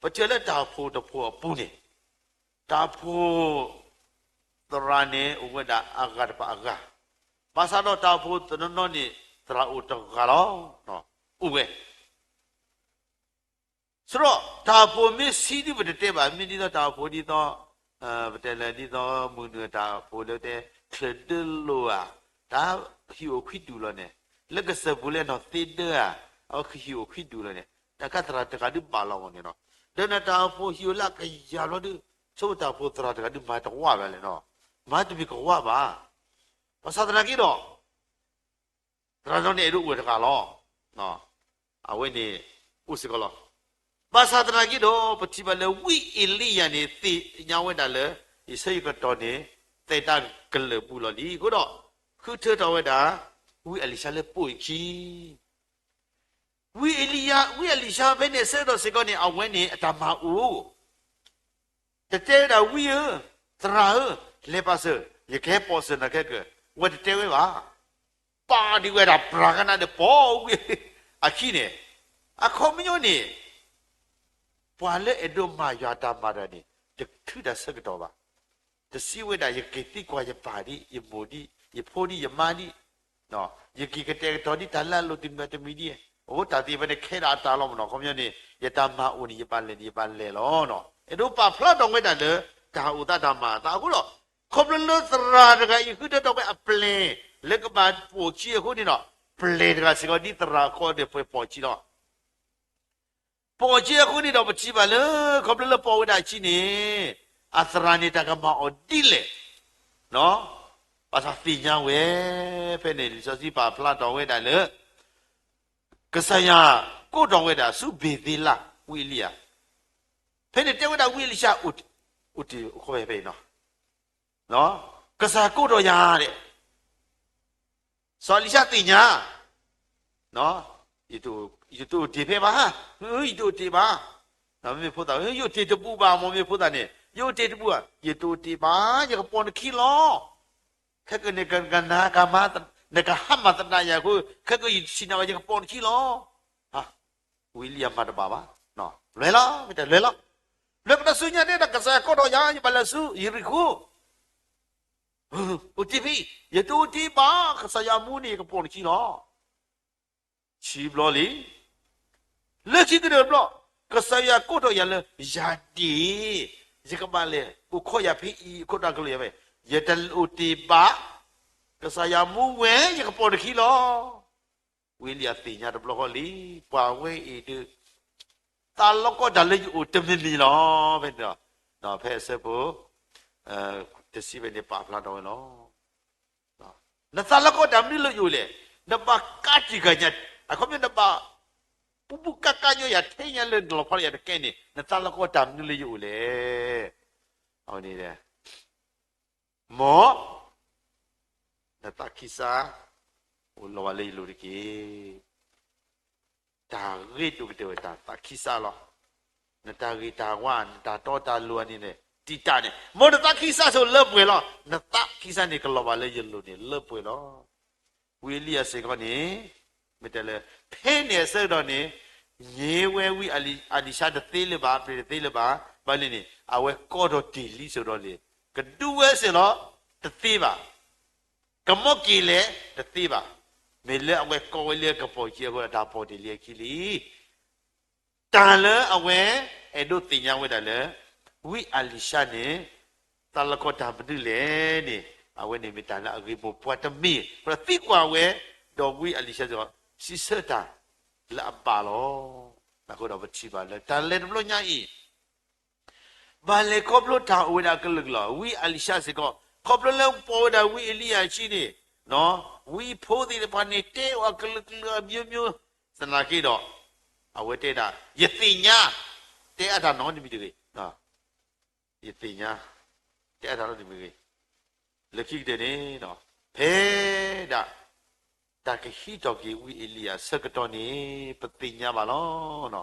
ပထံၣ်လၢတၢ်အိၣ်ဖှိၣ်တဖှိၣ်အပူၤန့ၣ် တၢ်အိၣ်ဖှိၣ်သရၣ်န့ၣ် အိၣ်ဝဲဒၣ်အဂၤတဖၣ်အဂၤ, ဘၣ်ဆၣ်ဒီးတၢ်အိၣ်ဖှိၣ်တနီၤနီၤန့ၣ် သရၣ်အိၣ်တဂၤလီၤ. အိၣ်ဝဲ ဆိုတော့ တၢ်အိၣ်ဖှိၣ်မ့ၢ်ဆံးဒ်ပတတဲဘၣ်, မ့ၢ်ဒ်သိးတၢ်အိၣ်ဖှိၣ်ဒ်သိး ပတဲလၢဒ်သိးမုၢ်နုာ်တၢ်အိၣ်ဖှိၣ်လၢတဲ ချၢၣ်ဒၢလိာ်ဧါ, တၢ်ဟံၣ်အိၣ်ခွံတူာ်လီၤန့ၣ်, လၢကစၢၢ်ပူၤလၢနီၢ်သ့ဒၢဧါ, အဝဲဟံၣ်အိၣ်ခွံတူာ်လီၤန့ၣ်, တၢ်ခါသရၣ်တဂၤဒုးဘၣ်လီၤမ့ၢ်န့ၣ်လီၤ. ဒီးနတၢ်အိၣ်ဖှိၣ်ဟံၣ်အိၣ်လၢအကယၤဘျီဒုး ဆိမိၣ်တၢ်အိၣ်ဖှိၣ်သရၣ်တဂၤဒုးမၤတဝၢ်ဘၣ်လဲၣ်နီၤ, မၤတမံၤကဝၢ်ဘၣ်. ဘၣ်ဆၣ်သနာ်က့ဒီး သရၣ်ဒိၣ်န့ၣ်အဲၣ်ဒိးအိၣ်တဂၤလီၤ. အဝဲန့ၣ် အိၣ်စ့ၢ်ကီးလီၤ. ဘၣ်ဆၣ်သနာ်က့ဒီး ပထံၣ်ဘၣ်လၢဝံအ့လံယၤန့ၣ် သ့ၣ်ညါဝဲဒၣ်လၢ ယဆၢယကတီၢ်န့ၣ် သဲးတၢ်ကလၢာ်ပူၤလီၤလံ. အဃိဒီး ဃုထၢထီၣ်ဝဲဒၣ် ဝံအလံၤၡါလၢပိာ်အခံ ဝံအလံၤယၤ, ဝံအလံၤၡါဖဲန့ၣ်အဆၢကတီၢ်စ့ၢ်ကီးန့ၣ် အဝဲန့ၣ်အတၢ်မၤအိၣ် တတဲဝဲဒၣ်ဝံဧၢ, သရၣ်ဧၢ, လဲၤပာ်စၢၤ, ယကဟဲပိာ်စၢၤနၤခဲကၢၢ်, ဝဲတတဲဝဲဘၣ်. ပာ်ဒံးဝဲဒၣ်ပြၤကနၣ်ဒီးပိာ်ဝံအခံန့ၣ်, အခီပညီန့ၣ် ပှၤလၢအဲၣ်ဒိးမၤယွၤတၢ်မၤတဂၤန့ၣ် တထုးတၢ်ဆၢကတီၢ်ဘၣ်. တစံးဝဲဒၣ် ယက့ၤသံကွၢ်ယပၢ်ဒံး, ယမိၢ်ဒံး, ယဖိဒံး, ယမါဒံး, ယက့ၤကတဲာ်ကတီၤဒံးတၢ်လၢအလိၤတမံၤတမံၤဒံး, အိၣ်တၢ်သ့ၣ်ဖဲန့ၣ်ခဲဒၣ်အတၢ်လီၤမ့ၢ်နီၤ. အခီပညီန့ၣ် ယတၢ်မၤအိၣ်န့ၣ် ယဘၣ်လဲၤန့ၣ် ယဘၣ်လဲၤလီၤ. အဲၣ်ဒိးပာ်ဖျါထီၣ်ဝဲဒၣ်လၢ တၢ်အိၣ်သးတၢ်မၤအသးအဃိဒီး ခီဖျိလၢသရၣ်တဂၤအံၤဃုထၢထီၣ်ဝဲအပျဲၢ် လၢကဘၣ်ပိာ်အခံအဃိန့ၣ်ဒီး ပျဲၢ်တဂၤစ့ၢ်ကီးဒ်သရၣ်အဃိဒီးပှဲၤပိာ်အခံလီၤ. ပိာ်အခံအဃိန့ၣ်ဒီး ပထံၣ်ဘၣ်လၢ ခီဖျိလၢပိာ်ဝဲဒၣ်အခံန့ၣ် အသရၣ်န့ၣ်တၢ်ကမၤအီၤဒ်လဲၣ် ဘၣ်ဆၣ်သ့ၣ်ညါဝဲ ဖဲန့ၣ် လံာ်စီဆှံပာ်ဖျါထီၣ်ဝဲဒၣ်လၢ ကစၢ်ယွၤကိးထီၣ်ဝဲဒၣ်ဆူဘ့ၤသ့လး ဝံအ့လံယၤ, ဖဲန့ၣ်တဲဝဲဒၣ်ဝံအ့လံၡါ အိၣ်တ့ၢ်အိၣ်ခိးဝဲဖဲအံၤနီၤ, ကစၢ်ယွၤကိးထီၣ်ယၤဒဲး စီၤအ့လံၡါသ့ၣ်ညါ, ယတအိၣ်တ့ၢ်ဖဲဘၣ်, ယတအိၣ်တ့ၢ်ဘၣ်, မ့မ့ၢ်ဖိသၣ် ယအိၣ်တ့ၢ်တဘူၣ်ဘၣ် မ့မ့ၢ်ဖိသၣ်န့ၣ် ယအိၣ်တ့ၢ်တဘူၣ်ဘၣ် ယတအိၣ်တ့ၢ်ဘၣ် ယကပိာ်နခံလီၤ. ခဲကနံၣ် နကဟးမၤ, နကဟးမၤသနာ်ယၤအဃိ ခဲကနံၣ်ယဆံးနၤဘၣ် ယကပိာ်နခံလီၤ. ဝံအ့လံယၤမၤတဘၣ်ဘၣ်, လဲၤလီၤ မ့ၢ်တလဲၤလီၤ, လဲၤကဒီးဆူညါတဲဒၣ် ကစၢ်ယွၤကိးထီၣ်ယၤ ယဘၣ်လဲၤဆူယရံၤခိၣ်, အိၣ်တ့ၢ်ဖဲအံၤ, ယတအိၣ်တ့ၢ်ဘၣ်, ကစၢ်ယွၤမူန့ၣ် ယကပိာ်နခံလီၤ. ခံဘျီလံ, လၢခံကတၢၢ်တဘျီ, ကစၢ်ယွၤကိးထီၣ်ယၤလၢ ယၤဒ့ၣ်, ယကဘၣ်လဲၤအိၣ်ခိးယၤဖဲအံၤ, အခိၣ်တၢ်ကလုၢ်ယၤဖဲ, ယတအိၣ်တ့ၢ်ဘၣ်, ကစၢ်ယွၤမူဝဲ ယကပိာ်နခံလီၤ. ဝံအ့လံယၤသ့ၣ်ညါတဘျီဃီလံ, ပှၤဝဲအံၤဒုး သးလီကီတၢ်လၢယအိၣ်တမံၤမံၤလီၤ. ဖဲန့ၣ်ဒီး ဖဲအဆၢဖိ တဆံဖဲန့ၣ် ပာ်ဖျါထီၣ်ဝဲလီၤ. နသးလီကီတၢ်မနုၤလၢယအိၣ်လဲၣ်, နဘၣ်ကးတံာ်ဃာ်ညါ, အခီပညီနဘၣ် ပူပူကါကါညီယၤ ထဲညါလၢနလီၤဖီလၢယၤတကဲန့ၣ် နသးလီကီတၢ်မနုၤလၢယအိၣ်လဲၣ်. အဝဲန့ၣ် မ် နသးခံစၢ် အိၣ်လီၤဘၣ်လၢယလိၤတက့ၢ်. တၢ်ဂ့ၢ်ဒိၣ်ကတၢၢ်ဝဲတၢ်သးခံစၢ်လီၤ. နတၢ်ဂ့ၤတၢ်ဝါ နတၢ်တီတၢ်လိၤန့ၣ် တံာ်တာ်န့ၣ် မ်နသးခံစၢ်စိၤလၢပှဲၤလီၤ. နသးခံစၢ်န့ၣ် ကလီၤဘၣ်လၢယလိၤန့ၣ်လၢပှဲၤလီၤ. ဝံအ့လံယၤစ့ၢ်ကီးန့ၣ် မ့ၢ်တဲလၢ ဖဲန့ၣ်အဆၢကတီၢ်န့ၣ် ညံဝဲဝံအလံၤၡါတသ့လၢၤဘၣ်, အပျ့ၤတသ့လၢၤဘၣ်. ဘၣ်လံန့ၣ် အဝဲကိးထီၣ်တ့ၢ်လံစိၤဒီးန့ၣ် ကဒုဝဲစ့ၢ်လီၤ တသ့ဘၣ်. ကမီက့ၤလဲၤတသ့ဘၣ်. မ့ၢ်လၢအဝဲကိးဝဲလၢကပိာ်ခံအဃိ တၢ်ပိာ်တ့ၢ်လံအခံလံ. တၢ်လၢအဝဲအဲၣ်ဒိးသ့ၣ်ညါဝဲဒၣ်လၢ ဝံအလံၤၡါန့ၣ် သးလီကီတၢ်မနုၤလဲၣ်န့ၣ် အဝဲန့ၣ်မ့ၢ်တၢ်လၢအဂ့ၤမိၢ်ပှၢ်တမံၤ ဒီးသံကွၢ်ဝဲ, ဒီးဝံအလံၤၡါစ့ၢ်ကီး စံးဆၢတၢ်လၢအဘၣ်လီၤ. အဃိဒီးပထံၣ်ဘၣ်လၢတၢ်လဲၤတဘျီညါအံၤ ဘၣ်လဲၤခီဖျိတၢ်အိၣ်ဝဲဒၣ်အကလုာ်ကလုာ်လီၤ. ဝံအလံၤၡါစ့ၢ်ကီး ခီဖျိလၢပိာ်ဝဲဒၣ်ဝံအ့လံယၤအခံန့ၣ် ဝံဖိသ့ၣ်တဖၣ်န့ၣ် တဲအီၤအကလုာ်ကလုာ်အမျိုးမျိုး သနာ်က့ဒီး အဝဲတဲဒၣ် ယသ့ၣ်ညါ တဲအါတၢ်နီတမံၤတဂ့ၤ. ယသ့ၣ်ညါ တဲအါတၢ်နီတမံၤတဂ့ၤ. လၢခံကတၢၢ်န့ၣ် ဖဲဒၣ် တၢ်ကဟံးထီၣ်က့ၤဝံအ့လံယၤအဆၢကတီၢ်န့ၣ် ပသ့ၣ်ညါဘၣ်လီၤ.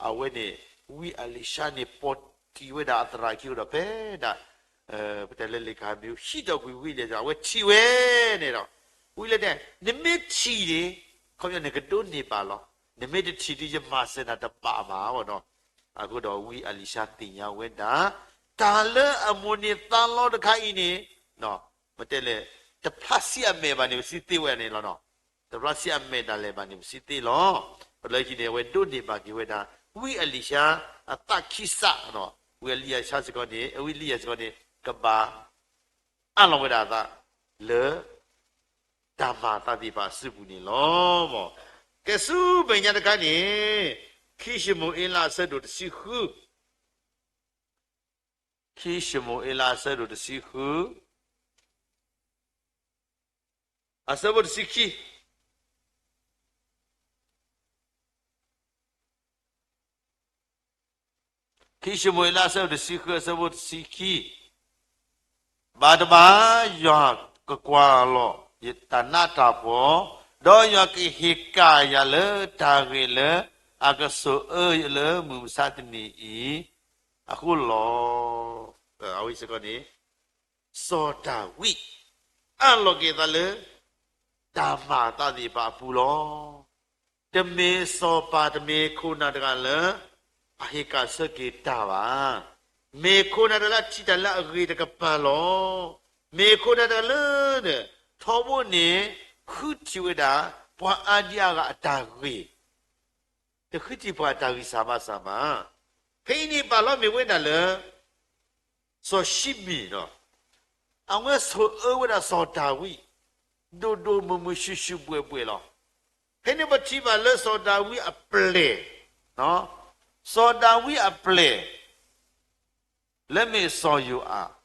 အဝဲန့ၣ် ဝံအလံၤၡါန့ၣ် ပိာ်တ့ၢ်ဝဲဒၣ်အသရၣ်ခံဒီး ဖဲဒၣ် ပတဲလၢလ့ၣ်ခၣ်မ့ၣ်အူ ဟံးထီၣ်ကွံာ်ဝံအလံၤယၤ အဝဲထံၣ်ဝဲန့ၣ်ဒီး ဝံလၢတဲ နမ့ၢ်ထံၣ်န့ၣ် ခီပညီနကဒိးန့ၢ်ဘၣ်လီၤ. နမ့ၢ်တထံၣ်ဒီး ယမၤစၢၤနၤတဘၣ်ဘၣ်အီၤနီၤ. အဃိဒီးဝံအလံၤၡါသ့ၣ်ညါဝဲဒၣ် တၢ်လၢအမိၢ်န့ၢ်သးလီတခါအံၤန့ၣ် ပတဲလဲၣ် တဖျါဆံးအမဲာ်ဘၣ်န့ၣ် ပစံးသ့ဝဲန့ၣ်လီၤနီၤ. တဖျါဆံးအမဲာ်ဒၣ်လဲာ်ဘၣ်န့ၣ် ပစံးသ့လီၤ. ပလၢခံန့ၣ် အဝဲဒိးန့ၢ်ဘၣ်က့ၤဝဲဒၣ် ဝံအလံၤၡါအသးခံစၢ်, ဝံအလံၤယၤစ့ၢ်ကီးန့ၣ် ဝံအလံၤယၤစ့ၢ်ကီးန့ၣ် ကဘၣ် အးလီၤဝဲဒၣ်အသးလၢ တၢ်မၤအသးသ့ၣ်တဖၣ်အစုပူၤန့ၣ်လီၤ. မ် ကဲဆူမဲာ်ညါတခါန့ၣ် ခံၡမူၤအ့လးအဆၢဒိၣ်တဆံဃု, ခံၡမူၤအ့လးအဆၢဒိၣ်တဆံဃု, အဆၢဖိတဆံခံ ခံၡမူၤအ့လးအဆၢဒိၣ်တဆံဃု အဆၢဖိတဆံခံ, ဘၣ်တဘၣ် ယွၤကကွၢ်လီၤယတၢ်နးတၢ်ဖှီၣ်, ဒီးယွၤကဟ့ၣ်ကၣ်ယၤလၢတၢ်ဂ့ၢ်လၢအကဆိၣ်အၢယၤလၢမုၢ်မဆါတနံၤအံၤအဃိလီၤ. အဝဲစ့ၢ်ကီးန့ၣ် စီၤဒၤဝံး အးလီၤက့ၤအသးလၢ တၢ်မၤအသးသ့ၣ်တဖၣ်အပူၤလီၤ. တမ့ၢ်စီၤပၤ တမ့ၢ်ခိၣ်နၢ်တဂၤလၢ အဟ့ၣ်ကၣ်ဆၢက့ၤတၢ်ဘၣ်. မ့ၢ်ခိၣ်နၢ်တဂၤလၢအထံၣ်တၢ်လၢအဂ့ၤတကပၤလီၤ. မ့ၢ်ခိၣ်နၢ်တဂၤလၢ ထီဘိန့ၣ် ဃုထံၣ်ဝဲဒၣ် ပှၤအါဒံအါဂၤအတၢ်ဂ့ၤ တဃုထံၣ်ပှၤအတၢ်ဂံၢ်စၢ်ဘါစၢ်ဘၣ်. ဖဲအံၤန့ၣ်ပာ်လီၤမ့ၢ်ဝဲဒၣ်လၢ စီၤၡံမံၣ်လီၤ. အဝဲဆိၣ်အၢဝဲဒၣ်စီၤဒၤဝံး ဒိၣ်ဒိၣ်မုၢ်မုၢ် ဆူၣ်ဆူၣ်ဘှဲၣ်ဘှဲၣ်လီၤ. ဖဲန့ၣ်ပထံၣ်ဘၣ်လၢစီၤဒၤဝံးအပျဲၢ်, စီၤဒၤဝံးအပျဲၢ် လၢမ့ၢ်စီၤယိၤအၤ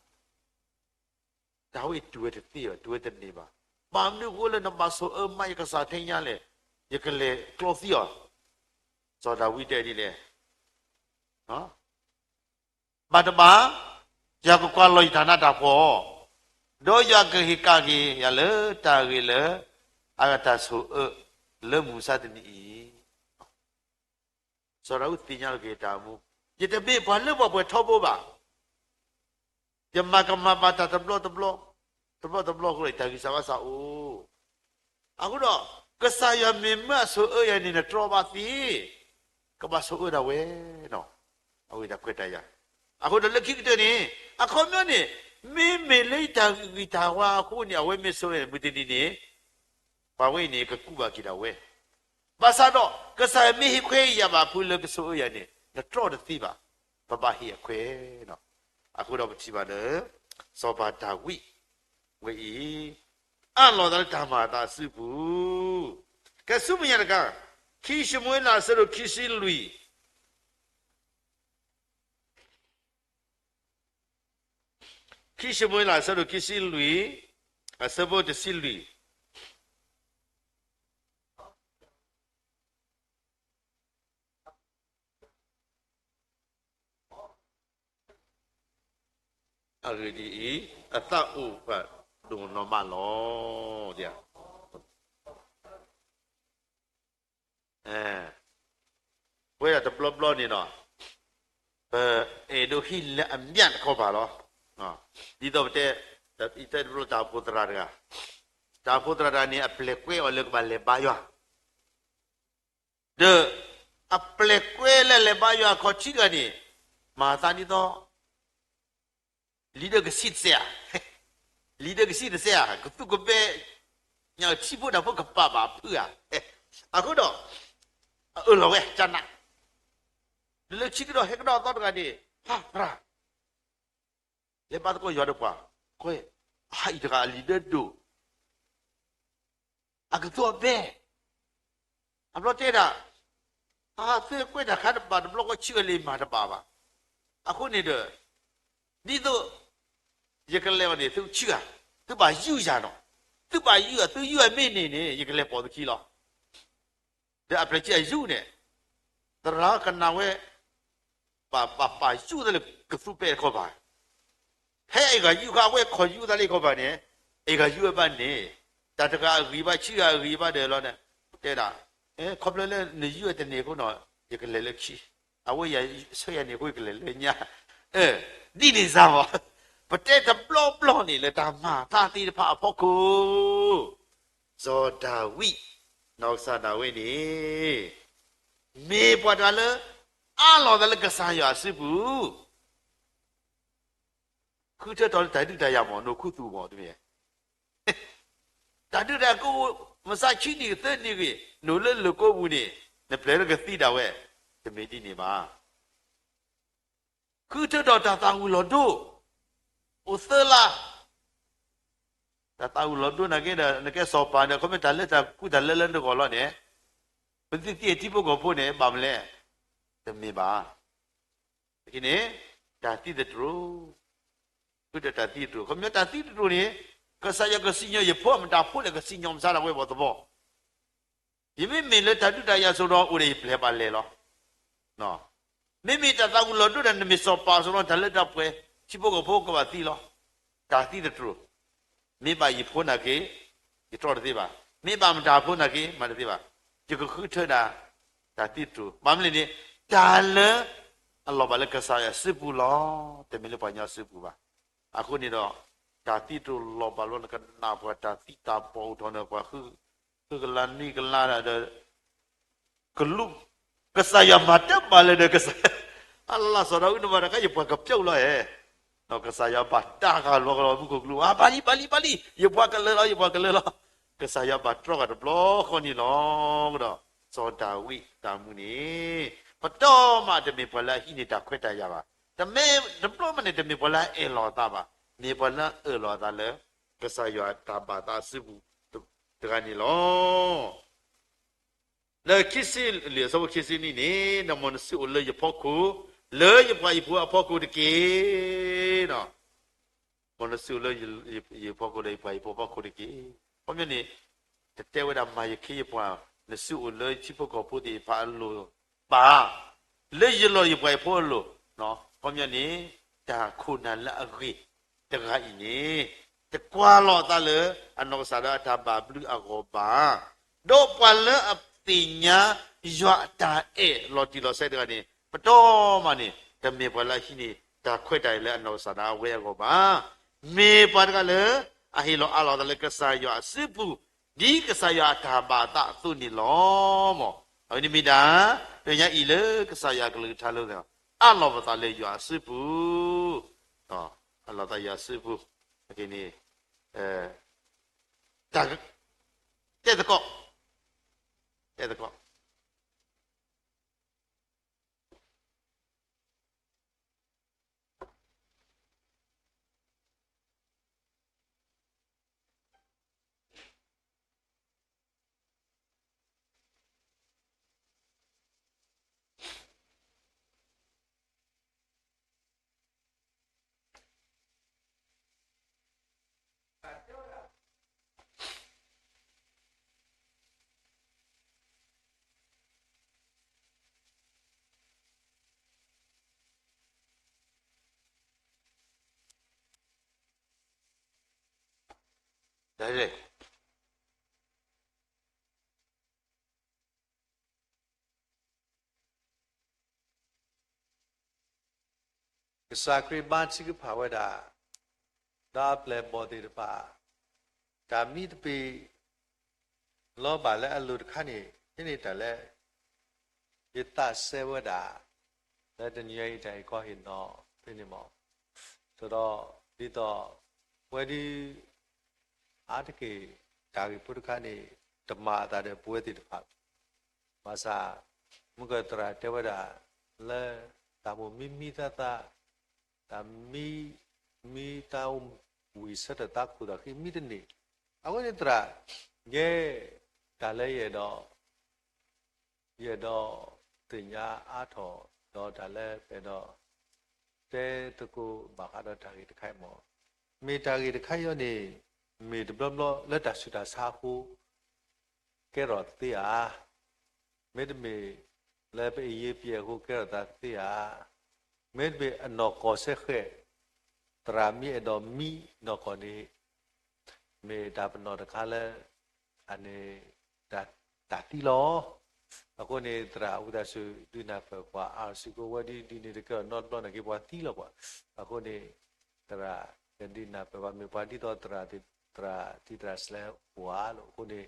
ဒၤဝံးတူၢ်ဝဲတသ့ဘၣ်, တူၢ်ဝဲတန့ၢ်ဘၣ်. ဘၣ်မနုၤအဃိလၢနဘၣ်ဆိၣ်အၢမးယကစၢ်ထဲညါလဲၣ်, ယကလဲၤကျီသံအီၤ. စီၤဒၤဝံးတဲဒ်လဲၣ်, ဘၣ်တဘၣ် ယွၤကကွၢ်လီၤယတၢ်နးတၢ်ဖှီၣ်, ဒီးယွၤကဟ့ၣ်ကၣ်က့ၤယၤလၢတၢ်ဂ့ၢ်လၢ အကတၢ်ဆိၣ်အၢ လၢမုၢ်မဆါတနံၤအံၤ စီၤဒၤဝံးသ့ၣ်ညါလီၤက့ၤတၢ်မူ, ယတမ့ၢ်ပှၤလၢပှဲၤပှဲၤထီဘိဘၣ်. ယမၤကမၣ်ဘၣ်တၢ်တဘျီတဘျီ, တဘျီတဘျီအဃိဒီး ယတၢ်ဂံၢ်စၢ်ဘါစၢ်အိၣ်. အဃိဒီး ကစၢ်ယွၤမ့ၢ်မၢအဆိၣ်အၢယၤန့ၣ် နတြီဘၣ်သ့, ကဘၣ်ဆိၣ်အၢဒၣ်ဝဲနီၤ. အဝဲဒၣ်ခွဲးတၢ်ယာ်. အဃိဒီးလၢခံကတၢၢ်န့ၣ် အခီပညီန့ၣ် မ့မ့ၢ်လၢယတၢ်ဂံၢ်တၢ်ဝါအဃိန့ၣ် အဝဲမ့ၢ်ဆိၣ်အၢယၤန့ၣ် မုၢ်တနံၤန့ၣ် ပှၤဝဲအံၤန့ၣ် ကကူးဘၣ်က့ၤဒၣ်ဝဲ. ဘၣ်ဆၣ်ဒီး ကစၢ်ယွၤမ့ၢ်ဟ့ၣ်ခွဲးယာ်ဘၣ်ဖုလၢကဆိၣ်အၢယၤန့ၣ် နတြီတသ့ဘၣ်, ပဘၣ်ဟ့ၣ်အခွဲး. အဃိဒီးပထံၣ်ဘၣ်လၢ စီၤပၤဒၤဝံးဝဲအံၤ အၢၣ်လီၤသးလၢတၢ်မၤအသးအစုပူၤ, ကဲဆူမဲာ်ညါတခါ, ခံၡမူၤအ့လး အဆၢဒိၣ်ခံဆံလွံၢ် ခံၡမူၤအ့လး အဆၢဒိၣ်ခံဆံလွံၢ်, အဆၢဖိတဆံလွံၢ်. အဂ့ၢ်ဒ်အံၤ, အသးအိၣ်ပှၤဒိၣ်နီၢ်မးလီၤ. ပဝဲဒၣ်တဘျီဘျီန့ၣ်ဒီး ပအဲၣ်ဒိးဟံးလၢအမျၢ်တခီပၤလီၤ. ဒ်သိးပတဲ, ယတဲတဘျီတၢ်အိၣ်ဖှိၣ်သရၣ်တဂၤ, တၢ်အိၣ်ဖှိၣ်သရၣ်တဂၤန့ၣ် အပျဲၢ်ကွဲးအီၤလၢကဘၣ်လဲၤဘါယွၤ, ဒီးအပျဲၢ်ကွဲးလၢလဲၤဘါယွၤအခီၣ်ထံးတဂၤန့ၣ် မၤသးဒ်သိး လံာ်ဒၢကဆံးတစဲးဧါ, လံာ်ဒၢကဆံးတစဲးဧါ, ကသူၣ်ကဘဲ, ညၣ်ထံဖိတၢ်ဖိကပာ်ဘၣ်အဖုဧါ. အဃိဒီး အအၢၣ်လီၤဝဲကနၣ်, လၢခံကဒီးဟဲကဒီးအသီတဂၤန့ၣ် ဟးရၤ လဲၤဘါသကိးယွၤဒီးပှၤ, ကွဲး, အဟးအံၤတဂၤအလံာ်ဒၢဒိၣ်, အကသူၣ်အဘဲ, အဘျီတဲဒၣ်, အသုကွဲးတၢ်ခါတဘၣ်တဘျီဃီဆံးဂၤလံမၤတဘၣ်ဘၣ်. အဃိန့ၣ်ဒီး ဒ်သိး ယကလဲၤအီၤန့ၣ် သုဆံးဂၤ, သုဘၣ်ယုၢ်ယၤနီၤ, သုဘၣ်ယုၢ်ယၤ သုယုၢ်ယၤမ့ၢ်န့ၢ်န့ၣ် ယကလဲၤပိာ်သုခံလီၤ. ဒီးအပျဲၢ်ခံအယုၢ်န့ၣ် သရၣ်ကနၣ်ဝဲ, ဘၣ်ပာ်ယုၢ်သးလၢကသူၣ်ပဲတခီပၤ, ဖဲအဂၤယုၢ်ဃာ်ဝဲခီၣ်ယုၢ်သးလၢခီပၤန့ၣ်, အဂၤယုၢ်ဝဲဘၣ်န့ၣ်, တၢ်တဂၤအဂံၢ်ဘၣ်ဆံးဂၤအဂံၢ်ဘၣ်ဒီးလီၤန့ၣ်, တဲဒၣ်, ခီဖျိလၢနယုၢ်တန့ၢ်အဃိနီၤ, ယကလဲၤလၢခံ, အဝဲယဆၢယၤန့ၣ်အဃိယကလဲၤလၢညါ, ဒ်န့ၣ်စ့ၢ်ကီး, ပတဲတဘျီဘျီန့ၣ်လၢတၢ်မၤတၢ်သ့ၣ်တဖၣ်အဖီခိၣ် စီၤဒၤဝံး, နီၢ်ကစၢ်ဒၣ်ဝဲန့ၣ် မ့ၢ်ပှၤတဂၤလၢ အၢၣ်လီၤသးလၢကစၢ်ယွၤအစုပူၤ, ဃုထၢထီၣ်လၢတၢ်ဒုးတၢ်ယၤမ့ၢ် နအိၣ်ခူသူၣ်မ့ၢ်တမ့ၢ်, တၢ်ဒုးတၢ်ယၤကအိၣ် မုၢ်ဆါဆံနံၣ်ဂ့ၤသၢနံၣ်ဂ့ၤ နအိၣ်လၢလၢၢ်ကိးပူၤန့ၣ် နပျဲၢ်လၢကသံဒၣ်ဝဲ, တမ့ၢ်ဒ်န့ၣ်ဘၣ်. ဃုထၢထီၣ်တၢ်သးဝံၤလီၤဒိ, အိၣ်သၢလါ, တၢ်သးဝံၤလီၤဒိနာ်က့ဒီး နကဲစီၤပၤဒီး ခီဖျိတၢ်လၢတၢ်ကူတၢ်လၢလၢနဂီၢ်လီၤန့ၣ်, ပသံသံထံဖိကီၢ်ဖိန့ၣ် ဘၣ်မနုၤလဲၣ်, တမ့ၢ်ဘၣ်. န့ၣ် တၢ်သံသတြိာ်, ဃုထၢတၢ်သံသတြိာ်, ခီဖျိတၢ်သံသတြိာ်န့ၣ် ကစၢ်ယွၤကစံၣ်ညီၣ်ယဖိ မတၤဖိလဲၣ် ကစံၣ်ညီၣ်မဆါတၢ်ဝဲပှၤသဘီ ယမ့မ့ၢ်လၢတၢ်ဒုးတၢ်ယၤစိၤဒီး အိၣ်ဒီးယပျဲၢ်ဘၣ်လဲၤလီၤ. မ့မ့ၢ်တၢ်သးဝံၤလီၤဒိဒီး နမ့ၢ်စီၤပၤအစိၤလီၤ တၢ်လၢတၢ်ပှဲၤ ထံဖိကီၢ်ဖိကဘၣ်သံလီၤ. တၢ်သံသတြိာ်, မ့ၢ်ဘၣ်ယဖိနာ်က့, ယတြီတသ့ဘၣ်. မ့ၢ်ဘၣ်မတၤဖိနာ်က့ မၤတသ့ဘၣ်. ယကဃုထၢဒၣ် တၢ်သံသတြိာ်, ဘၣ်မနုၤလဲၣ်န့ၣ် တၢ်လၢအလီၤဘၣ်လၢကစၢ်ယွၤစုပူၤလီၤ. တမ့ၢ်လၢပှၤကညီစုပူၤဘၣ်. အဃိန့ၣ်ဒီး တၢ်သံသတြိာ်လီၤဘၣ်လီၤ နကနၣ်ပှၤတၢ်သံတၢ်ပှၢ်အိၣ်ထီၣ်န့ၣ် ပှၤဃုကလါနွံကလါဒီး ကလူး, ကစၢ်ယွၤမၤတၢ်ဘၣ်လၢဒီးကစၢ်, အလီၤလးစီၤဒၤဝံးန့ၣ်ဘၣ်တခါ ယပှၤကပျီလီၤဧဲ, ကစၢ်ယွၤဘၣ်တၢ်ဃာ်လီၤကလီၤမူခိၣ်ကလူး, ဘၣ်လံ ဘၣ်လံ ဘၣ်လံ, ယပှၤကလၢာ်လီၤ ယပှၤကလၢာ်လီၤ. ကစၢ်ယွၤဘၣ်တြီဃာ်တဘျီဃီန့ၣ်လီၤ. ဒီး စီၤဒၤဝံးတၢ်မူန့ၣ် ပတီၢ်မးတမ့ၢ်ပှၤလၢအဟံးန့ၢ်တၢ်ခွဲးတၢ်ယာ်ဘၣ်. တမ့ၢ်တဘျီမးန့ၣ် တမ့ၢ်ပှၤလၢအအဲၣ်လီၤအသးဘၣ်. မ့ၢ်ပှၤလၢအအၢၣ်လီၤအသးလၢ ကစၢ်ယွၤတၢ်ဘၣ်သးစုပူၤတဂၤန့ၣ်လီၤ. လၢခံဆံလွံၢ် အဆၢဖိခံဆံနွံန့ၣ်, ဒီးမ်နစုအိၣ်လၢယဖီခိၣ်, လၢယပှၤဟံၣ်ဖိအဖီခိၣ်တက့ၢ်. မ်နစုအိၣ်လၢယဖီခိၣ် လၢယပှၤဟံၣ်ဖိအဖီခိၣ်တက့ၢ်. ခီပညီန့ၣ် တတဲဝဲဒၣ်မၤယခ့ယပှၤ, နစုအိၣ်လၢထံဖိကီၢ်ဖိသ့ၣ်တဖၣ်အလိၤဘၣ်, လၢယလီၢ်ယပှၤဟံၣ်ဖိအလိၤ, ခီပညီန့ၣ် တၢ်ခိၣ်နၢ်လၢအဂ့ၤတဂၤအံၤန့ၣ် တကွၢ်လီၤအသးလၢအနီၢ်ကစၢ်ဒၣ်အတၢ်ဘၣ်ဘျုးအဂီၢ်ဘၣ်. ဒီးပှၤလၢအသ့ၣ်ညါယွၤအတၢ်အဲၣ်လီၤတံၢ်လီၤဆဲးတဂၤန့ၣ် ပတီၢ်မးန့ၣ် တမ့ၢ်ပှၤလၢအဟံးန့ၢ်တၢ်ခွဲးတၢ်ယာ်လၢအနီၢ်ကစၢ်ဒၣ်အဝဲအဂီၢ်ဘၣ်. မ့ၢ်ပှၤတဂၤလၢ အဟ့ၣ်လီၤအးလီၤအသးလၢကစၢ်ယွၤအစုပူၤ, ဒ်ကစၢ်ယွၤအတၢ်ဘၣ်အသးအသိးန့ၣ်လီၤ. မ်အဝဲန့ၣ်မ့ၢ်ဒၣ် ပညါအံၤလၢကစၢ်ယွၤအကလုၢ်ကထါလၢ အးလီၤပသးလၢယွၤအစုပူၤ, ဒီး အလီၤသးယွၤစုပူၤ, အက့ၤန့ၣ်, တၢ်, တဲသကိး, တဲသကိး. ကစၢ်ခရံာ်ဘါထုကဖၣ်ဝဲဒၣ် ဒီးအပျဲၢ်အဘီၣ်သ့ၣ်တဖၣ် တၢ်မံတပ့ၤလီၤဘၣ်လၢအလိၤတခါန့ၣ် ဖဲန့ၣ်တၢ်လၢယသးစဲဝဲဒၣ် လၢတနံၤအံၤတၢ်ဂ့ၢ်ကီဟ့ၣ်နီၤဖဲန့ၣ်မး, ဒီးဒ်သိး ပဝဲဒၣ် အါတက့ၢ် တၢ်ဂ့ၢ်ဖိတခါန့ၣ် တမၤအသးဒီးပဝဲသ့ၣ်တဖၣ်, ဘၣ်ဆၣ် မုၢ်ကသရၣ်တဲဝဲဒၣ် လၢတၢ်မိၣ်မံမံသးသး, တၢ်မံ, မံတၢ်ဝံၣ်ဆၢထၢၣ်သးခိၣ်သးဃံမံတန့ၢ်, အဝဲန့ၣ်သရၣ်, ယဲ, တၢ်လၢယအဲၣ်ဒိး ယအဲၣ်ဒိးသ့ၣ်ညါအါထီၣ် ဒီးတၢ်လၢပအဲၣ်ဒိး တဲသကိးဘၣ်ဃးဒီးတၢ်ဂ့ၢ်တခါအံၤမး, မ့ၢ်တၢ်ဂ့ၢ်တခါအံၤန့ၣ် မ့ၢ်တဘျီဘျီလၢတၢ်ဆူးတၢ်ဆါအဃိ ကဲထီၣ်သ့ဧါ, မ့တမ့ၢ်လၢပအံၣ်ယ့ပယဲၢ်အဃိကဲထီၣ်သးသ့ဧါ, မ့တမ့ၢ်အနီၢ်ကီၢ်စဲဃဲး သရၣ်မ့ၢ်အဲၣ်ဒိးမံနီၢ်ကီၢ်န့ၣ် မ့ၢ်တၢ်ပနီၣ်တခါလၢ အန့ၣ် တၢ်သံလီၤ. အဃိန့ၣ် သရၣ်အဝံသးစူၤ ဒုးနၢ်ပၢၢ်ပှၤအါစုကိးဝဲဒ်ဒ်န့ၣ်တကဲအီၤနီတဘျီန့ၣ်က့ၤပှၤသံလီၤပှၤ, အဃိန့ၣ် သရၣ်ကဒုးနၢ်ပၢၢ်ပှၤမ့ၢ်ပှၤဒ်သိးသရၣ်, သရၣ်တံၢ်သရၣ်ဆှဲပှၤလီၤ. အဃိန့ၣ်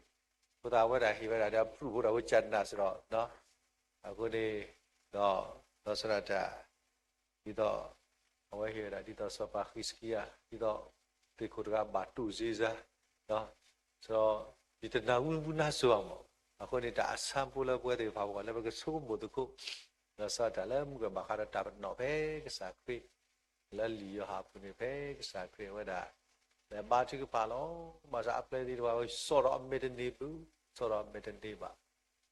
အဃိသတးအဝဲဒၣ်ဟ့ၣ်ဝဲဒၣ်ဒီးအဖုၣ်ဖိတၢ်ဝဲကနၣ်စ့ၢ်ဒီး အဃိန့ၣ် ဒီး ဒီးစရၣ်တၢ် ဒ်သိး အဝဲဟ့ၣ်ဝဲဒၣ်ဒ်သိးစီၤပၤဃံးစကံယၤ ဒ်သိး သ့ၣ်ခိၣ်တဂၤဘၣ်တူၢ်စ့စါ ဒီး ယတနၢ်ဟူမူနၢ်စိၤဘၣ်မး, အဃိန့ၣ် တၢ်အဆၢဖိလၢပဝဲသ့ၣ်တဖၣ်ပဂီၢ်လၢပကဆိကမိၣ်သကိး ဒီးစရၣ်တၢ်လၢမုၢ်ကဘၣ်ဃးဒီးတၢ်ပနီၣ်ဖဲကစၢ်ခရံာ် လၢလံာ်ယိၤဟၣ်အပူၤန့ၣ် ဖဲကစၢ်ခရံာ်အဝဲဒၣ် လၢဘါထုကဖၣ်လီၤ. ဘၣ်ဆၣ်အပျဲၢ်သ့ၣ်တဖၣ် ဆီၣ်ဒီးအမဲာ်တန့ၢ်ဘၣ်, ဆီၣ်ဒီးအမဲာ်တန့ၢ်ဘၣ်.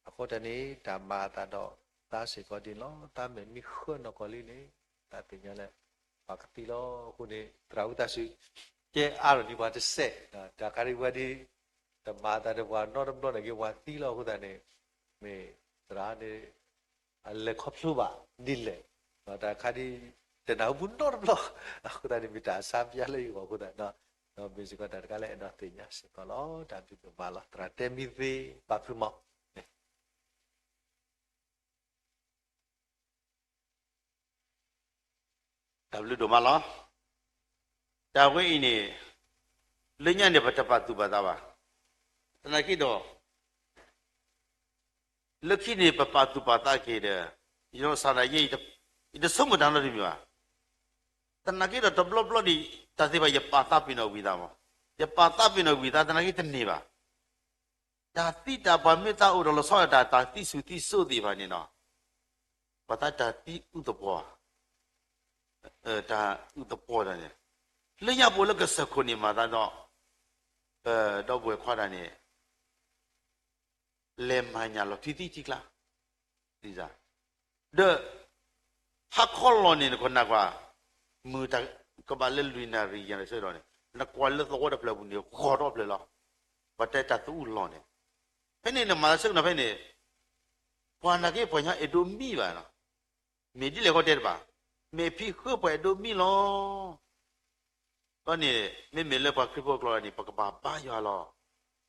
အဃိတၢ်န့ၣ် တၢ်မၤအသးဒီးသးစ့ၢ်ကီးဒ်န့ၣ်လီၤ. သးမဲာ်မ့ၢ်ဃၢနီၢ်ကီၢ်လံန့ၣ် သးသ့ၣ်ညါလၢ ပှၤကသံလီၤ. အဃိန့ၣ် သရၣ်ဝံသးစူၤ ကဲအါထီၣ်ဒံးပှၤတစဲး, တၢ်ခါဒ်ဝဲဒ် တမၤအသးဒီးပှၤနီတဘျီန့ၣ်က့ၤပှၤသံလီၤ. အဃိသတးန့ၣ် မ့ၢ်သရၣ်န့ၣ် အလဲၤခီဖျိဘၣ်ဒ်လဲၣ်, တၢ်ခါဒ် တနၢ်ဟူပူၤနီတဘျီ, အဃိသတးန့ၣ် မ့ၢ်တၢ်ဆါပျါလၢယဂီၢ်အဃိသတး, ဒီးမ့ၢ်စ့ၢ်ကီးတၢ်တခါလၢအဲၣ်ဒိးသ့ၣ်ညါစ့ၢ်ကီးလီၤ. တၢ်ဘျုးဒိၣ်မးလီၤ. သရၣ်တဲမံသ့ဘၣ်ဖုးမး တၢ်ဘျုးဒိၣ်မးလီၤ. တၢ်ဝဲအံၤန့ၣ် လၢညါန့ၣ် ပတပာ်သူၣ်ပာ်သးဘၣ်. သနာ်က့ဒီး လၢခံန့ၣ် ပပာ်သူၣ်ပာ်သးက့ၤဒီး ယနီၢ်ကစၢ်ဒၣ်ယဲ ယတဆိကမိၣ်တၢ်နီတမံၤဘၣ်. သနာ်က့ဒီး တဘျီဘျီန့ၣ် တၢ်သ့ၣ်တဖၣ် ယပာ်သးပ့ၤနီၣ်ဝံသးမး, ယပာ်သးပ့ၤနီၣ်ဝံသး သနာ်က့တန့ၢ်ဘၣ်. တၢ်သံတၢ်ပှၤမ့ၢ်သးအိၣ်ဒီးလီၤဆီဒၣ်တၢ် တၢ်သံစူၤသံစိသ့ၣ်တဖၣ်န့ၣ်နီၤ, ပှၤသးတၢ်သံအုသပှီၤ, တၢ်အုသပှီၤတၢ်န့ၣ်, လၢညါပအိၣ်လၢကစၢၢ်ခိၣ်န့ၣ်မၤသးဒီး ဒီပုၢ်ဝဲၢ်ခွါတၢ်န့ၣ် လဲၤမၤညၣ်လီၤထံသံထံကျါ, ဒီး ဟါခီလီၤန့ၣ် နကနၣ်ကွၢ် မုၢ်တၢ်ကဘၣ်လၢလွံၢ်နၣ်ရံၣ်ယဲၢ်နၣ်ရံၣ်ဆၢကတီၢ်န့ၣ် နကွၢ်လၢသဝီတဖျၢၣ်ပူၤန့ၣ် ဂီၤထီၣ်ဖျၢၣ်လီၤ. ပှၤတဲတၢ်သအူၣ်လီၤန့ၣ်, ဖဲန့ၣ်နမၤသးဆၢကတီၢ်ဖဲန့ၣ် ပှၤနာ်က့ပှၤညီအဲၣ်ဒိးမံဘၣ်နီၤ, မ့ၢ်ဒ်လဲၣ်ဃီတဲတဘၣ်, မဲာ်ဖံးဃၢပှၤအဲၣ်ဒိးမံလီၤ. ဒီးန့ၣ် မ့မ့ၢ်လၢပှၤခရံာ်ဖိအကျိာ်န့ၣ် ပကဘၣ်ဘါယွၤလီၤ.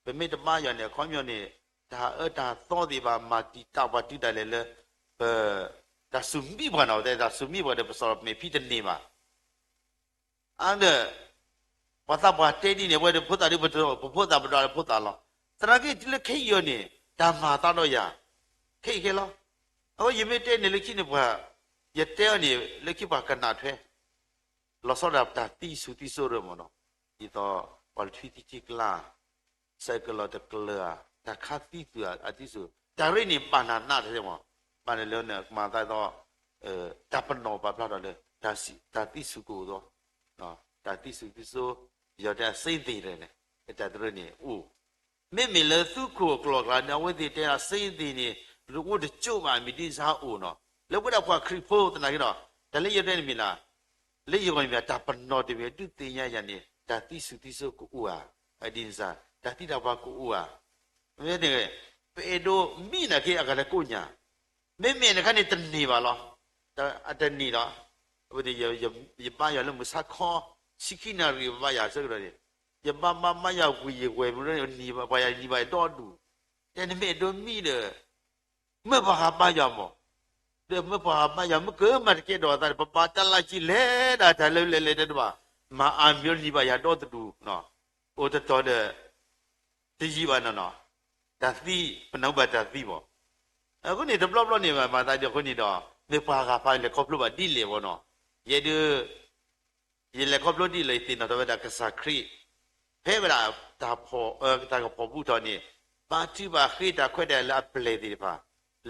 ပမ့ၢ်တဘါယွၤန့ၣ် အခီပညီန့ၣ် တၢ်အၢတၢ်သီသ့ၣ်တဖၣ် မၤတံာ်တာ်ပှၤတုၤဒၣ်လဲာ်လၢ ပ တၢ်စူၤမံပှၤနီၤ, ပတဲတၢ်စူၤမံပှၤဒီး ပစီၣ်မဲာ်ဖံးတန့ၢ်ဘၣ်. အါဒီး ပှၤသးပှၢ်တဲဒ်န့ၣ် ပဝဲဒၣ်ဖိသၣ်ဒ် ပဖိသၣ်ပဒွးလၢဖိသၣ်လီၤ. သနာ်က့လၢခဲအံၤအီၤန့ၣ် တၢ်မၤသးဒီးယၤ ခဲအံၤခဲလီၤ. အဃိယမ့ၢ်တဲန့ၣ်လၢခံန့ၣ်ပှၤ ယတဲအီၤန့ၣ် လၢခံပှၤကနၣ်ထွဲ လီၤဆီဒၣ်တၢ်သံဆူၣ်သံစိရိၤမ့ၢ်နီၤ, ဒ်သိး ပှၤလၢထွံၣ်သံထံကျါ ဆဲးကလီၤတကျၢၤဧါ, တၢ်ခးသံသူၣ်ဧါ အသံစိၤ တၢ်ရ့န့ၣ် ဘၣ်နၤနးတမ့ၢ်, ဘၣ်နၤလၢနကမၤသးဒ်သိး တၢ်ပနီၣ်ပာ်ဖျါထီၣ်လၢ တၢ်သံဆူၣ်ကအိၣ်သီ, တၢ်သံဆူၣ်သံစိၤ, ယီၤတဲအစ့သ့ၣ်န့ၣ် တၢ်တရ့န့ၣ်အိၣ် မ့မ့ၢ်လၢသုးခိၣ်အကျိၤအကျဲန့ၣ် အဝဲသ့ၣ်တဲအစ့သ့ၣ်န့ၣ် အိၣ်တကၠိၣ်ဘၣ် မ့ၢ်ဒ်န့ၣ်စ့အိၣ်နီၤ, လၢပဝဲဒၣ်ပှၤခရံာ်ဖိသနာ်က့ဒီး တၢ်လၢယတဲန့ၣ်မ့ၢ်လၢ လၢယဂီၢ်န့ၣ်မ့ၢ် တၢ်ပနီၣ်တမ့ၢ် ဒုးသ့ၣ်ညါယၤန့ၣ် တၢ်သံဆူၣ်သံစိၤကအိၣ်ဧါ, ဒ်န့ၣ်စ့ တၢ်သံတၢ်ပှၢ်ကအိၣ်ဧါ, မ့ၢ်န့ၣ် ပအဲၣ်ဒိးမံနာ်က့ အဂၤလဲၤကိးညါ, မ့မ့ၢ်နခါန့ၣ်တန့ၢ်ဘၣ်လီၤ, အတန့ၢ်လီၤ, အဝဲန့ၣ် ယဘါယွၤလၢမုၢ်ဆါခီ ဆံခံနၣ်ရံၣ် ဘါယွၤဆၢကတီၢ်န့ၣ်, ယဘါဘါဘါယွၤဝံၤယဝဲၢ် ပှၤယၤနံၤဘၣ်ယၤဒီဒူၣ်, တဲနမ့ၢ်အဲၣ်ဒိးမံဒီး မၢပှၤဂၤဘါယွၤမး, ဒီးမၢပှၤဂၤဘါယွၤ မ့ၢ်ကမၤတကဲဒီးအသးဒီး ပဘၣ်တၢ်လၢက့ၤလဲၤဒၣ်တၢ်လၢလဲၤလဲၤတဘၣ်, မၤအါမံၤနံၤဘၣ်ယၤဒီတဒူၣ်, အိၣ်တတီၤဒီး တယံာ်ဘၣ်နီၤနီၤ, တၢ်သံ ပနၢ်ဟူဘၣ်တၢ်သံဘၣ်, အဃိန့ၣ် တဘျီဘျီန့ၣ် မၤသးဒ်အဃိန့ၣ်ဒီး မ့ၢ်ပှၤဂၤဖးလဲၤခီဖျိဘၣ်ဒ်လဲၣ်ဘၣ်နီၤ, ယဲဒၣ် ယလဲၤခီဖျိဒ်လဲၣ် ယသ့ၣ်နီၣ်ထီၣ်ဝဲဒၣ်ကစၢ်ခရံာ် ဖဲဝဲဒၣ် တၢ်ကဖီၣ်ဘူးထီၣ်န့ၣ် ဘါထုကဖၣ်ဃ့တၢ်ခွဲးတၢ်ယာ်လၢအပျဲၢ်သ့ၣ်တဖၣ်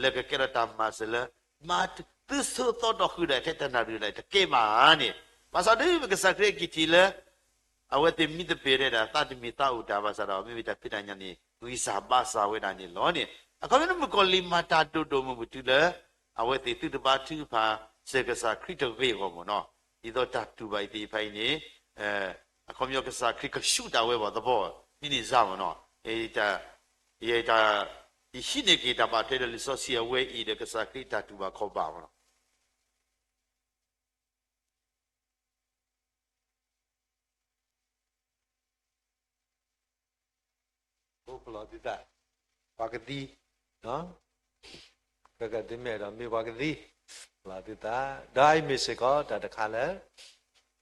လၢကကဲထီၣ်တၢ်မၤစၢၤလၢ မၤသုးဆိသီထီၣ်ဃုာ်ဒီးထဲတနၣ်ရံၣ်လၢတကဲဘၣ်ဧါန့ၣ်, ဘၣ်ဆၣ်ဒ်မ့ၢ်ကစၢ်ခရံာ်အက့ၤထံၣ်လၢ အဝဲသ့ၣ်မံသပ့ၤထဲဒၣ် သးတမံၤသးအိၣ်တၢ်ဘၣ်ဆၣ်ဒီး မ့မ့ၢ်တၢ်ဖံးတၢ်ညၣ်န့ၣ် ဂံၢ်စၢ်ဘါစၢ်ဝဲဒၣ်န့ၣ်လီၤန့ၣ်, အခီပညီမုၣ်ကီၤလံၤမၤတၢ်ဒိၣ်ဒိၣ်မုၢ်မုၢ်တုၤလၢ အဝဲသ့ၣ်သုတဘါထုကဖၣ်စၢၤကစၢ်ခရံာ်တဂ့ၤအဂီၢ်မ့ၢ်နီၤ, ဒ်သိးတၢ်တူၢ်ဘၣ်အံၤသ့ၣ်တဖၣ်အံၤန့ၣ် အခီပညီကစၢ်ခရံာ်ကဆူးတၢ်ဝဲဘၣ်သဘီ ဒ်န့ၣ်စ့မ့ၢ်နီၤ, ယ ယဟံးန့ၢ်က့ၤတၢ်ဘၣ်ထွဲဒီးလံာ်စီဆှံအဝဲအံၤဒီးကစၢ်ခရံာ်တၢ်တူၢ်ဘၣ်ခီဘၣ်မ့ၢ်နီၤ. အိၣ်ဖျီသုသး, ပှၤကသံ, ကကဒုးမဲာ်ဒီးမ့ၢ်ပှၤကသံ, ဖျီသုသး, ဒီးအံၤမ့ၢ်စ့ၢ်ကီးတၢ်တခါလၢ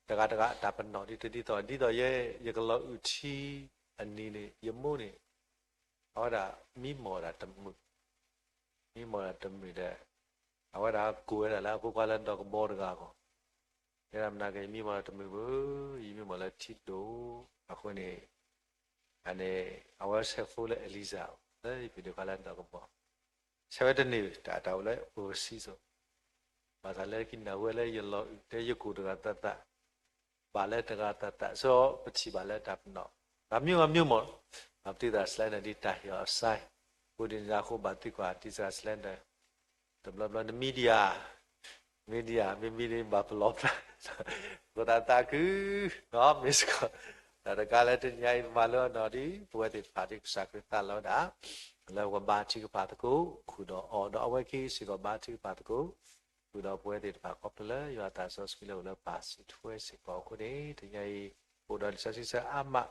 တဂၤတဂၤတၢ်ပနီၣ်ဒ်တဒ်သိး ဒ်သိးယဲ ယကလီၤအုၣ်ထံအနံၤန့ၣ် ယမိၢ်န့ၣ် အဝဲဒၣ်မံမီၢ်ဒၣ်တမုာ်, မံမီၢ်ဒၣ်တမုာ်ဒီး အဝဲဒၣ်ကိးဝဲဒၣ်လၢအဖိခွါလၢဒီးကဘီတဂၤအဂီၢ်, တဲဒၣ်မနုၤက့ ယမံမီၢ်လၢတမုာ်ဘၣ်, ယမံမီၢ်လၢထံဒိၣ်, အဃိန့ၣ် အန့ၣ် အဝဲဆဲးဖိလၢ Eliza လၢယဖံးဒိၣ်ခွါလၢဒီးကဘီ, ဆဲးဝဲတန့ၢ် တၢ်တၢ်အိၣ်လၢ overseas ဘၣ်ဆၣ်လၢကနၣ်ဝဲလၢယလီၤအုၣ်တဲယကိၢ်တဂၤသးသး ဘၣ်လၢတဂၤသးသး စီပထံၣ်ဘၣ်လၢတၢ်ပနီၣ် ဂၤမံၤဂၤမံၤမ့ၢ် ပတုၤသးစလဲဒီး ဒ်တၢ်ဟ့ၣ်အီၤအစဲ ဃိဒ်န့ၣ်အဃိ ဘၣ်သံကွၢ်တုၤသးစလဲဒီး တဘျီဘျီန media media မ့မ့ၢ်န့ၣ်ဘၣ်ပလီၢ်ဖျါ ဃိသးသးခု မ့ၢ်စ့ၢ်ကီး တၢ်တခါလၢတနံၤအံၤ ပမၤလိအီၤနီၤဒ် ပဝဲသ့ၣ်တဖၣ်ဒ်ကစၢ်ခရံာ်သးလီၤဝဲဒၣ် လၢပကဘါထုကဖၣ်သကိး ဃုာ်ဒီးအီၤဒီးအဝဲခံစ့ၢ်ကီးဘါထုကဖၣ်သကိး ဃုာ်ဒီးပဝဲသ့ၣ်တဖၣ်ခီဖျိလၢယွၤအသးစီဆှံလၢအိၣ်လၢပၢ်စုထွဲစ့ၢ်ကီးအဃိန့ၣ် တနံၤအံၤ အိၣ်ဒီးလံာ်စီဆှံဆၢအါမး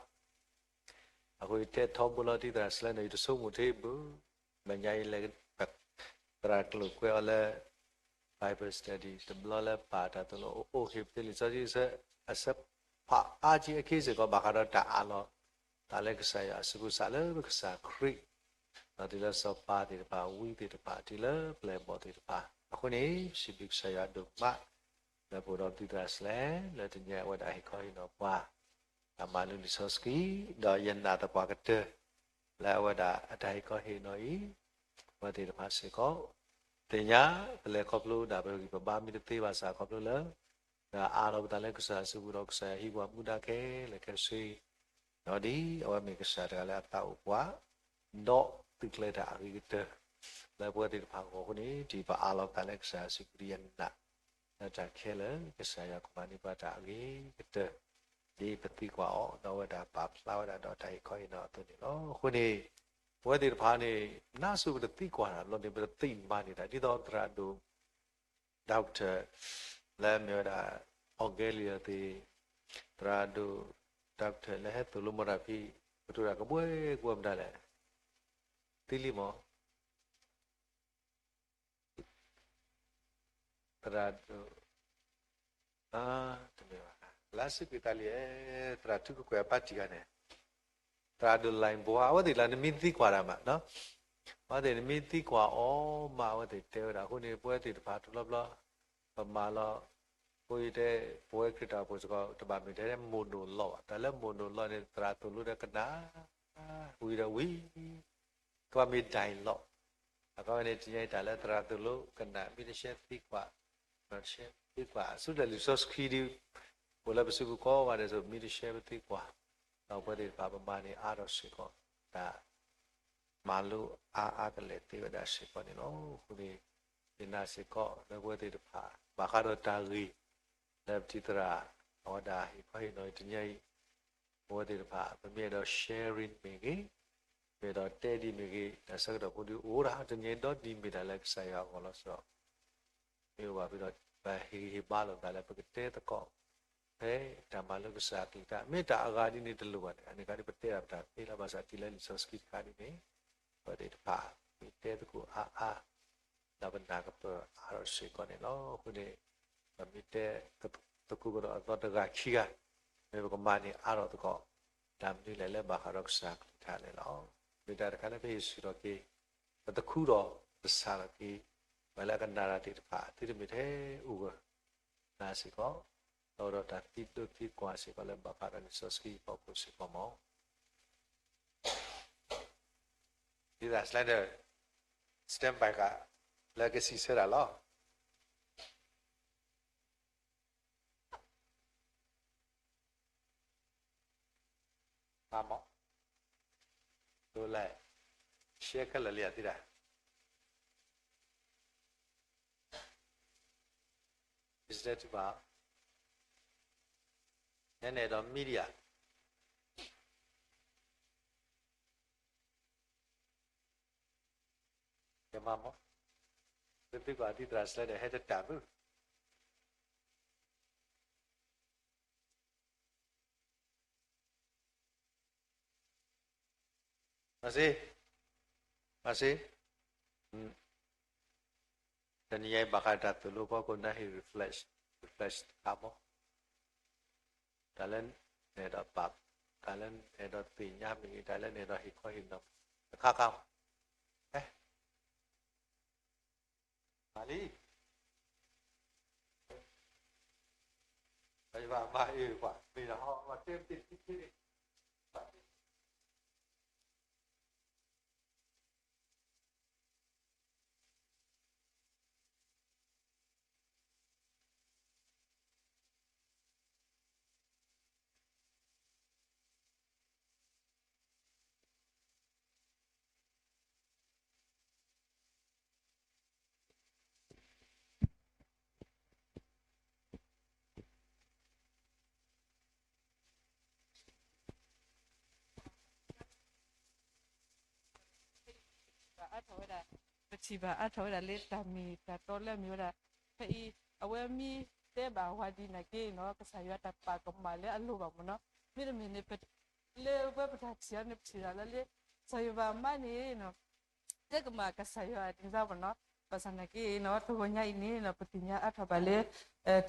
အဃိယတဲထီဘိလီၤတံၢ်သရၣ်စလဲန့ၣ် ယတဆိကမိၣ်ထဲဘၣ် မဲာ်ညါယလဲၤ သရၣ်ကျိာ်ကွဲးအီၤလၢ Bible study တဘျီလၢပာ်တၢ်သိၣ်လိအအိၣ်ဟ့ၣ်ပသ့လံာ်စီဆှံဆၢ အဆၢဖးအါက့အခံစ့ၢ်ကီး ဘၣ်ဃးဒီးတၢ်အးလီၤ တၢ်လၢကစၢ်ယွၤအစုပူၤစးလၢပကစၢ်ခရံာ် ဒီးတုၤလၢစီၤပၤသ့ၣ်တဖၣ် ဝံသ့ၣ်တဖၣ် တုၤလၢပျဲၢ်ဘီၣ်သ့ၣ်တဖၣ် အဃိန့ၣ် ပစံးဘျုးကစၢ်ယွၤဒိၣ်မး လၢပအိၣ်ဒီးပတုၤသရၣ်စလဲ လၢတနံၤအံၤအဝဲဒၣ်ဟ့ၣ်ခီဟ့ၣ်နီၤပှၤ တၢ်မၤလိလံာ်စီဆှံ ဒီးယနာ်သပှၢ်ကတၢၢ် လၢအဝဲဒၣ်အတၢ်ဟ့ၣ်ခီဟ့ၣ်နီၤအံၤ ပဝဲသ့ၣ်တဖၣ်စ့ၢ်ကီး သ့ၣ်ညါ ပလဲၤခီဖျိဒၣ်ပဂံၢ်ပဘါမ့ၢ်တသ့ဘၣ်ဆၣ်ခီဖျိလၢ ဒီးအးလီၤပသးလၢကစၢ်အစုပူၤဒီးကစၢ်ယွၤဟံးပှၤမူဒါခဲလၢာ်ခဲဆ့ ဒီးဒ်အဝဲမ့ၢ်ကစၢ်တဂၤလၢအသးအိၣ်ပှၤ ဒီးသုးကျဲၤတၢ်အဂ့ၤကတၢၢ် လၢပဝဲသ့ၣ်တဖၣ်အဂီၢ်အဃိန့ၣ် ဒ်ပအးလီၤပသးလၢကစၢ်အစုပူၤဒ်ယနာ် လၢတၢ်ခဲလၢာ် ကစၢ်ယွၤကမၤန့ၢ်ပှၤတၢ်အဂ့ၤကတၢၢ် ဒ်ပသံကွၢ်အီၤ ဒီးအဝဲဒၣ်ပာ်ဖျါဝဲဒၣ်ဒီးတၢ်ဟ့ၣ်ခီဟ့ၣ်နီၤအသိးန့ၣ်လီၤ. အဃိန့ၣ် ပဝဲသ့ၣ်တဖၣ်န့ၣ် နၢ်ဆိပတသံကွၢ်တၢ်ဘျီန့ၣ် ပတသ့ၣ်မၤန့ၢ်တၢ် ဒ်သိးသရၣ်ဒိၣ် doctor လၢမ့ၢ်ဝဲဒၣ် အီၣ်ကဲလံယီၤသ့ၣ် သရၣ်ဒိၣ် doctor လၢဟဲသိၣ်လိမၤတၢ်ဖဲ ပတိၢ်တၢ်ကဘှဲကဘှဲမတၤလဲၣ် သံလံမး သရၣ်ဒိၣ် တမ့ၢ်ဘၣ် လၢစုက့ၤသးလံ သရၣ်ထူကကွဲၢ်အပၢ်တံၢ်ဂၤန့ၣ် သရၣ်ဒိၣ်လၢၣ်ဘှါ အဝဲသ့ၣ်လၢနမ့ၢ်သံကွၢ်တၢ်မး အဝဲသ့ၣ်နမ့ၢ်သံကွၢ်အီၤမး အဝဲသ့ၣ်တဲဝဲဒၣ် အဃိန့ၣ် ပဝဲသ့ၣ်တဖၣ်တဘျီဘျီ ပမၤလီၤ အဃိယတဲ ပဝဲခရံာ်ဖိစ့ၢ်ကီး တဘၣ်မ့ၢ်ထဲ monologue ဘၣ်. တၢ်လၢ monologue န့ၣ် သရၣ်သိၣ်လိဒီးကနၣ် ဝံၤဒီးဝံၤ ကဘၣ်မ့ၢ် dialogue. အဃိန့ၣ် တနံၤအံၤ တၢ်လၢသရၣ်သိၣ်လိကနၣ် မ့ၢ်တ share သံကွၢ်, မ့ၢ်တ share သံကွၢ် ဆူတၢ်လံာ်စီဆှံဒ် အိၣ်လၢပစုပူၤကိးဂၤဒဲးအသိး မ့ၢ်တ share ပသံကွၢ်, ဒီးပဝဲသ့ၣ်တဖၣ် ပမၤန့ၢ်အါထီၣ်စ့ၢ်ကီး တၢ် မၤလိအါအါကလဲာ်သ့ဝဲဒၣ်စ့ၢ်ကီးန့ၣ်လီၤ. အဃိန့ၣ် ယနာ်စ့ၢ်ကီးလၢပဝဲသ့ၣ်တဖၣ် ဘၣ်ဃးဒီးတၢ်ဂ့ၢ် လၢပတံၤသရၣ် အဝဲဒၣ်ဟ့ၣ်ခီဟ့ၣ်နီၤတနံၤအံၤ, ပဝဲသ့ၣ်တဖၣ် ပမ့ၢ်အဲၣ်ဒိး sharing မ့ၢ်ဂ့ၤ, မ့ၢ်အဲၣ်ဒိးတဲဒ်မ့ၢ်ဂ့ၤ, တၢ်ဆၢကတီၢ်ဖိဒ်အိၣ်ဒၣ်တနံၤအံၤ ဒီးဒ်မ့ၢ်တၢ်လၢကစၢ်ယွၤအဂီၢ်လီၤဆီ မ့ၢ်အိၣ်ဘၣ်ဖဲဒီး ပဟ့ၣ်ဂံၢ်ဟ့ၣ်ဘါလိာ်သးလၢပကတဲသကိး ဖဲတၢ်မၤလိကစၢ်အကလုၢ်ကထါ မ့ၢ်တၢ်အဂၤဒ်န့ၣ်တလိၣ်ဘၣ်န့ၣ် အန့ၣ်ခါဒ်ပတဲဒၣ်ပတၢ်သ့လီၤ. ဘၣ်ဆၣ်တုၤလၢလံာ်စီဆှံတခါဒ်န့ၣ် ပဝဲသ့ၣ်တဖၣ် မ့ၢ်တဲသကိးအါအါ ဒီးပနၢ်ကပၢၢ်အါထီၣ်စ့ၢ်ကီးန့ၣ်လီၤ. အဃိန့ၣ် ပမ့ၢ်တဲသကိးကဒီးအသီတဂၤခံဂၤ မ့ၢ်ပကမၤန့ၢ်အါထီၣ်သကိး တၢ်မနုၤလဲၣ်လၢဘၣ်ဃးဒီးကစၢ်အကလုၢ်ကထါန့ၣ်လီၤ. မ့ၢ်တၢ်တခါလၢပဟ့ၣ်ဆူၣ်ထီၣ်က့ၤ ပသခူဒီးပဆၢထီၣ်က့ၤ ပှၤလၢအကနၣ်တၢ်သ့ၣ်တဖၣ် သုတမ့ၢ်ထဲအိၣ်ဂၢၢ် နၤစ့ၢ်ကီး ဒီးဒီးတၢ်သံဒိသံကွၢ်စ့ၢ်ကီးလၢဘၣ်ဃးဒီးလံာ်စီဆှံအဖီခိၣ်စ့ၢ်ကီးမး ဒ်သိး slide stand by က လၢကစံးဆၢတၢ်လီၤ. မ့ၢ် share ခဲလၢာ်လံယသံတၢ် Is that too bad? နဲန့ၣ်ဒီး media ကမၤမး သုသုကွၢ်ဒ်သရၣ်စလဲဒီး ဟဲတတၢ်ဘု မၤစ့, မၤစ့, တနံၤအံၤဘၣ်ဃးတၢ်သိၣ်လိဖီခိၣ် နဟ့ၣ် reflect, reflect တခါမး, တၢ်လၢနအဲၣ်ဒိးပာ်, တၢ်လၢနအဲၣ်ဒိးသ့ၣ်ညါမ့ၢ်ဂ့ၤ, တၢ်လၢနအဲၣ်ဒိးဟ့ၣ်ခီဟ့ၣ်နီၤ တခါခါမး, ဟဲ မၤလံ, ဘၣ်ယဘၣ်မၤအ့ၣ်ပှၤ မ့ၢ်တၢ်ဟီ မၤတဲပတ့ၢ်တထံၣ်န့ၣ် အါထီၣ်ဝဲဒၣ်, ပထံၣ်ဘၣ်အါထီၣ်ဝဲဒၣ်လၢတၢ်မ့ၢ်တၢ်တီလၢအမ့ၢ်ဝဲဒၣ်, ဖဲအံၤ အဝဲမ့ၢ်တဲဘၣ်ဝဲဒ်န့ၣ်က့ၤနီၤ ကစၢ်ယွၤတၢ်ပာ်ကမၣ်လၢအလိၤဘၣ်မ့ၢ်နီၤ, မ့တမ့ၢ်န့ၣ် လၢဝဲပတၢ်ထံၣ်အံၤန့ၣ် ပထံၣ်ဒၣ်လၢလၢ ကစၢ်ယွၤဘၣ်မးန့ၣ် တဲကမၣ်ကစၢ်ယွၤဒ်န့ၣ်မ့ၢ်နီၤ, ဘၣ်ဆၣ်နာ်က့နီၤ တဂီၤညါအံၤန့ၣ်နီၤ ပသ့ၣ်ညါအါထီၣ်ဘၣ်လၢ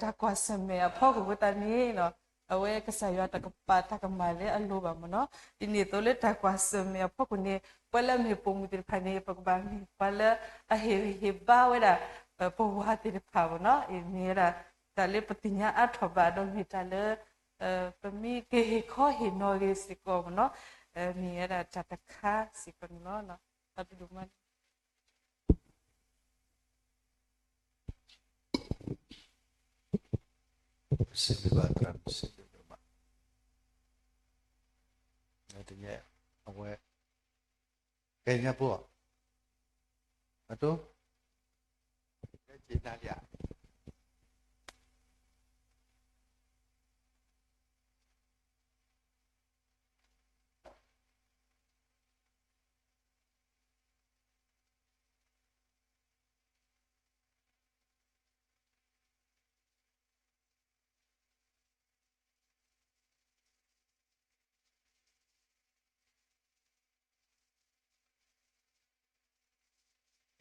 တၢ်ကွၢ်ဆၢၣ်မဲာ်အဖီခိၣ်အဃိသတးန့ၣ်နီၤ အဝဲကစၢ်ယွၤတၢ်ကပာ်တၢ်ကမၣ်လၢအလိၤဘၣ်မ့ၢ်နီၤ, ဒ်န့ၣ်အသိးလၢတၢ်ကွၢ်ဆၢၣ်မဲာ်အဖီခိၣ်န့ၣ် ပှၤလၢအမ့ၢ်ပိာ်မုၣ်သ့ၣ်တဖၣ်န့ၣ် ပကဘၣ်မ့ၢ်ပှၤလၢအဟ့ၣ်ဂံၢ်ဟ့ၣ်ဘါဝဲဒၣ် ပဝၤသ့ၣ်တဖၣ်မ့ၢ်နီၤ, အံၤမ့ၢ်ဝဲဒၣ် တၢ်လၢပသ့ၣ်ညါအါထီၣ်ဘၣ်ဒီးမ့ၢ်တၢ်လၢ ပမ့ၢ်ကဟ့ၣ်ခီဟ့ၣ်နီၤဂ့ၤစ့ၢ်ကီးမ့ၢ်နီၤ, မ့ၢ်ဝဲဒၣ်တၢ်တခါစ့ၢ်ကီးန့ၣ်လီၤ. တၢ်ဘျုးဒိၣ်မး စံးဘျုးဘၣ်သရၣ် စံးဘျုးဒိၣ်မး, တနံၤအဝဲ ကဲညါပှၤ အတိ ကဲက့ၤနၤလံဧါ.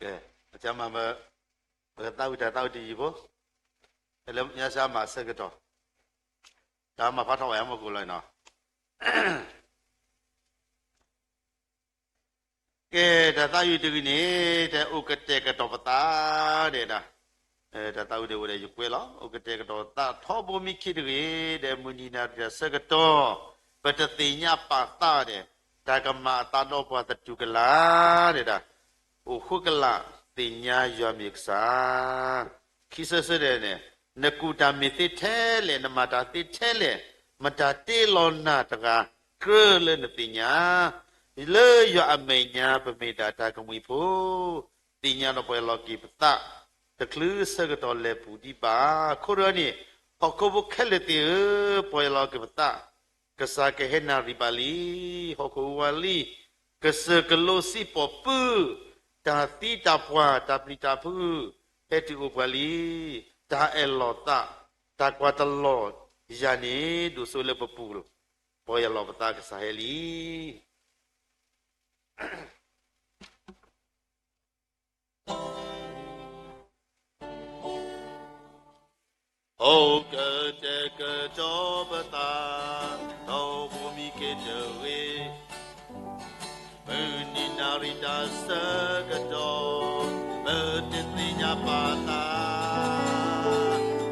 ကဲ အကမၤမၢ ပကသးဝံၣ်တၢ်သးဝံၣ်တယုၢ်ဖိ, လၢညါစၢ်မၤဆၢကတီၢ်, တၢ်မၤဖးထီၣ်ဝဲအမူၢ်ကိၣ်လီၤနီၤ. ကဲ တၢ်သးဝံၣ်တယုၢ်န့ၣ် တၢ်အိၣ်ကတဲာ်ကတီၤပသးဒဲးနီၤ, တၢ်သးဝံၣ်န့ၣ်အိၣ်ဒီးယကွဲးလီၤ. အိၣ်ကတဲာ်ကတီၤသးထီဘိမံခ့တဂ့ၤ, ဒီးမုၢ်နံၤနၤရံၣ်တၢ်ဆၢကတီၢ် ပတသ့ၣ်ညါပာ်သးဒီး တၢ်ကမၤအသးဒီးပှၤသတူၢ်ကလာ် ဒဲဒၣ် အိၣ်ဃိကလာ် သ့ၣ်ညါယွၤမ့ၢ်ကစၢ်. ခံဆၢဆၢဒဲးန့ၣ်, နကူၣ်တၢ်မ့ၢ်သ့ထဲလဲၣ်, နမၤတၢ်သ့ထဲလဲၣ်, မတၤတ့လီၤနၤတဂၤ ကြၢးလၢနသ့ၣ်ညါ, လၢယွၤအမဲာ်ညါပမ့ၢ်ဒၣ်တၢ်ကမှံၤဖိ, သ့ၣ်ညါဒီးပှၤအလီၢ်က့ၤပသး, တချုးဆၢကတီၢ်လဲၤပူၤဒံးဘၣ်. အဃိဒီးန့ၣ်, ဟီၣ်ခိၣ်ဖိခဲလၢာ်သ့ၣ်ဧၢ, ပှၤအလီၢ်က့ၤပသး, ကစၢ်ကဟဲနၣ်ရံၣ်ဘၣ်လံ, ဟီၣ်ခိၣ်အိၣ်ဝးလံ, ကစၢၢ်ကလိစံပီၣ်ပု, တၢ်သံတၢ်ပှၢ်တၢ်ပျံၤတၢ်ဖုး, ဟဲတုၤအိၣ်ပှၤလံ, တၢ်အဲၣ်လီၤသး, တၢ်ကွၢ်တလီၤယၤန့ၣ် ဒိၣ်စိလၢပပူၤ, ပှၤအလီၢ်ပသးကစၢ်ဟဲလံ. အိၣ်ကတဲာ်ကတီၤပသး, ထီဘိမံခ့တဂ့ၤ, မုၢ်နံၤနၤရံၣ်တၢ်ဆၢကတီၢ်, ပတသ့ၣ်ညါပာ်သး,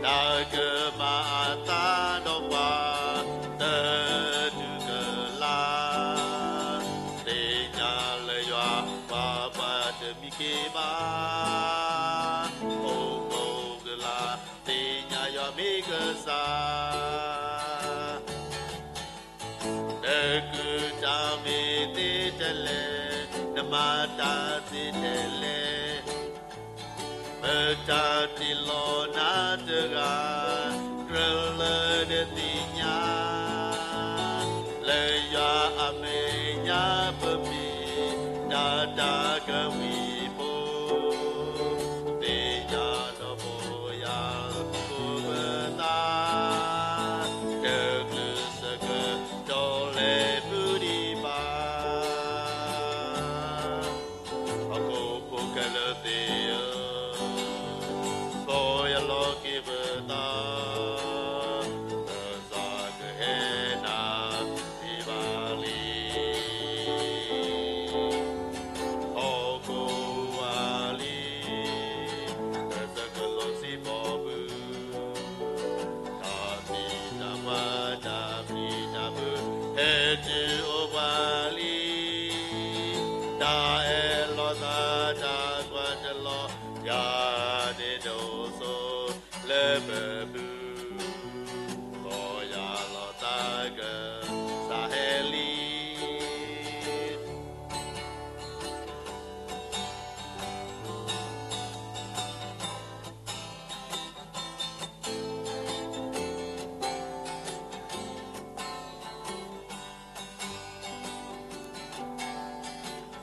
တၢ်ကမၤအသးဒီးပှၤ သတူၢ်ကလာ်, သ့ၣ်ညါလၢယွၤ ပှၤပှၤတမံခ့ဘၣ်, အိၣ်ဃိကလာ် သ့ၣ်ညါယွၤမ့ၢ်ကစၢ်. နကူၣ်တၢ်မ့ၢ်သ့ထဲလဲၣ်, နမၤတၢ်သ့ထဲလဲၣ်, မတၤတ့လီၤနၤတဂၤ, ကြၢးလၢနသ့ၣ်ညါ, လၢယွၤအမဲာ်ညါပမ့ၢ် ဒၣ်တၢ်ကမှံၤဖိ, သ့ၣ်ညါဒီးပယၤလီၤသကိးပသး, တချုးဆၢကတီၢ်လဲၤပူၤဒံးဘၣ်. ဟီၣ်ခိၣ်ဖိခဲလၢာ်သ့ၣ်ဧၢ, ပယၤလီၤက့ၤပသး, ကစၢ်ကဟဲနၣ်ရံၣ်ဘၣ်လံ, ဟီၣ်ခိၣ်ဝးလံ, ကစၢၢ်ကလိစံပီၣ်ပု, တၢ်သံတၢ်ပှၢ်တၢ်ပျံၤတၢ်ဖုး ဟဲတုၤအိၣ်ပှၤလံ, တၢ်အဲၣ်လီၤသးတၢ်ကွၢ်တလီၤ ယၤန့ၣ်ဒိၣ်စိလၢပပူၤ, ပယၤလီၤသးကစၢ်ဟဲလံ.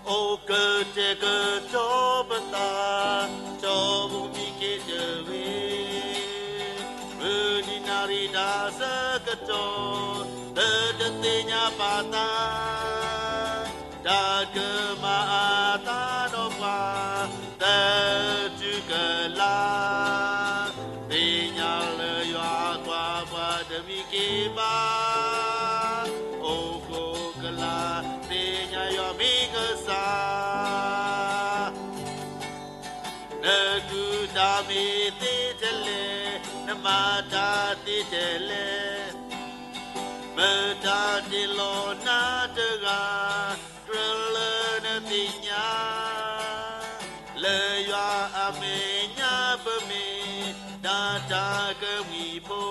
အိၣ်ကတဲာ်ကတီၤပသး, ထီဘိမံခ့တဂ့ၤ, မုၢ်နံၤနၤရံၣ်တၢ်ဆၢကတီၢ်, ပတသ့ၣ်ညါပာ်သး, တၢ်ကမၤအသးဒီးပှၤ သတူၢ်ကလာ်, သ့ၣ်ညါလၢယွၤကွၢ်ပှၤတမံခ့ဘၣ်, အိၣ်ဃိကလာ် သ့ၣ်ညါယွၤမ့ၢ်ကစၢ်. နကူၣ်တၢ်မ့ၢ်သ့ထဲလဲၣ်, နမၤတၢ်သ့ထဲလဲၣ်, မတၤတ့လီၤနၤတဂၤ, ကြၢးလၢနသ့ၣ်ညါ, လၢယွၤအမဲာ်ညါပမ့ၢ် ဒၣ်တၢ်ကမှံၤဖိ,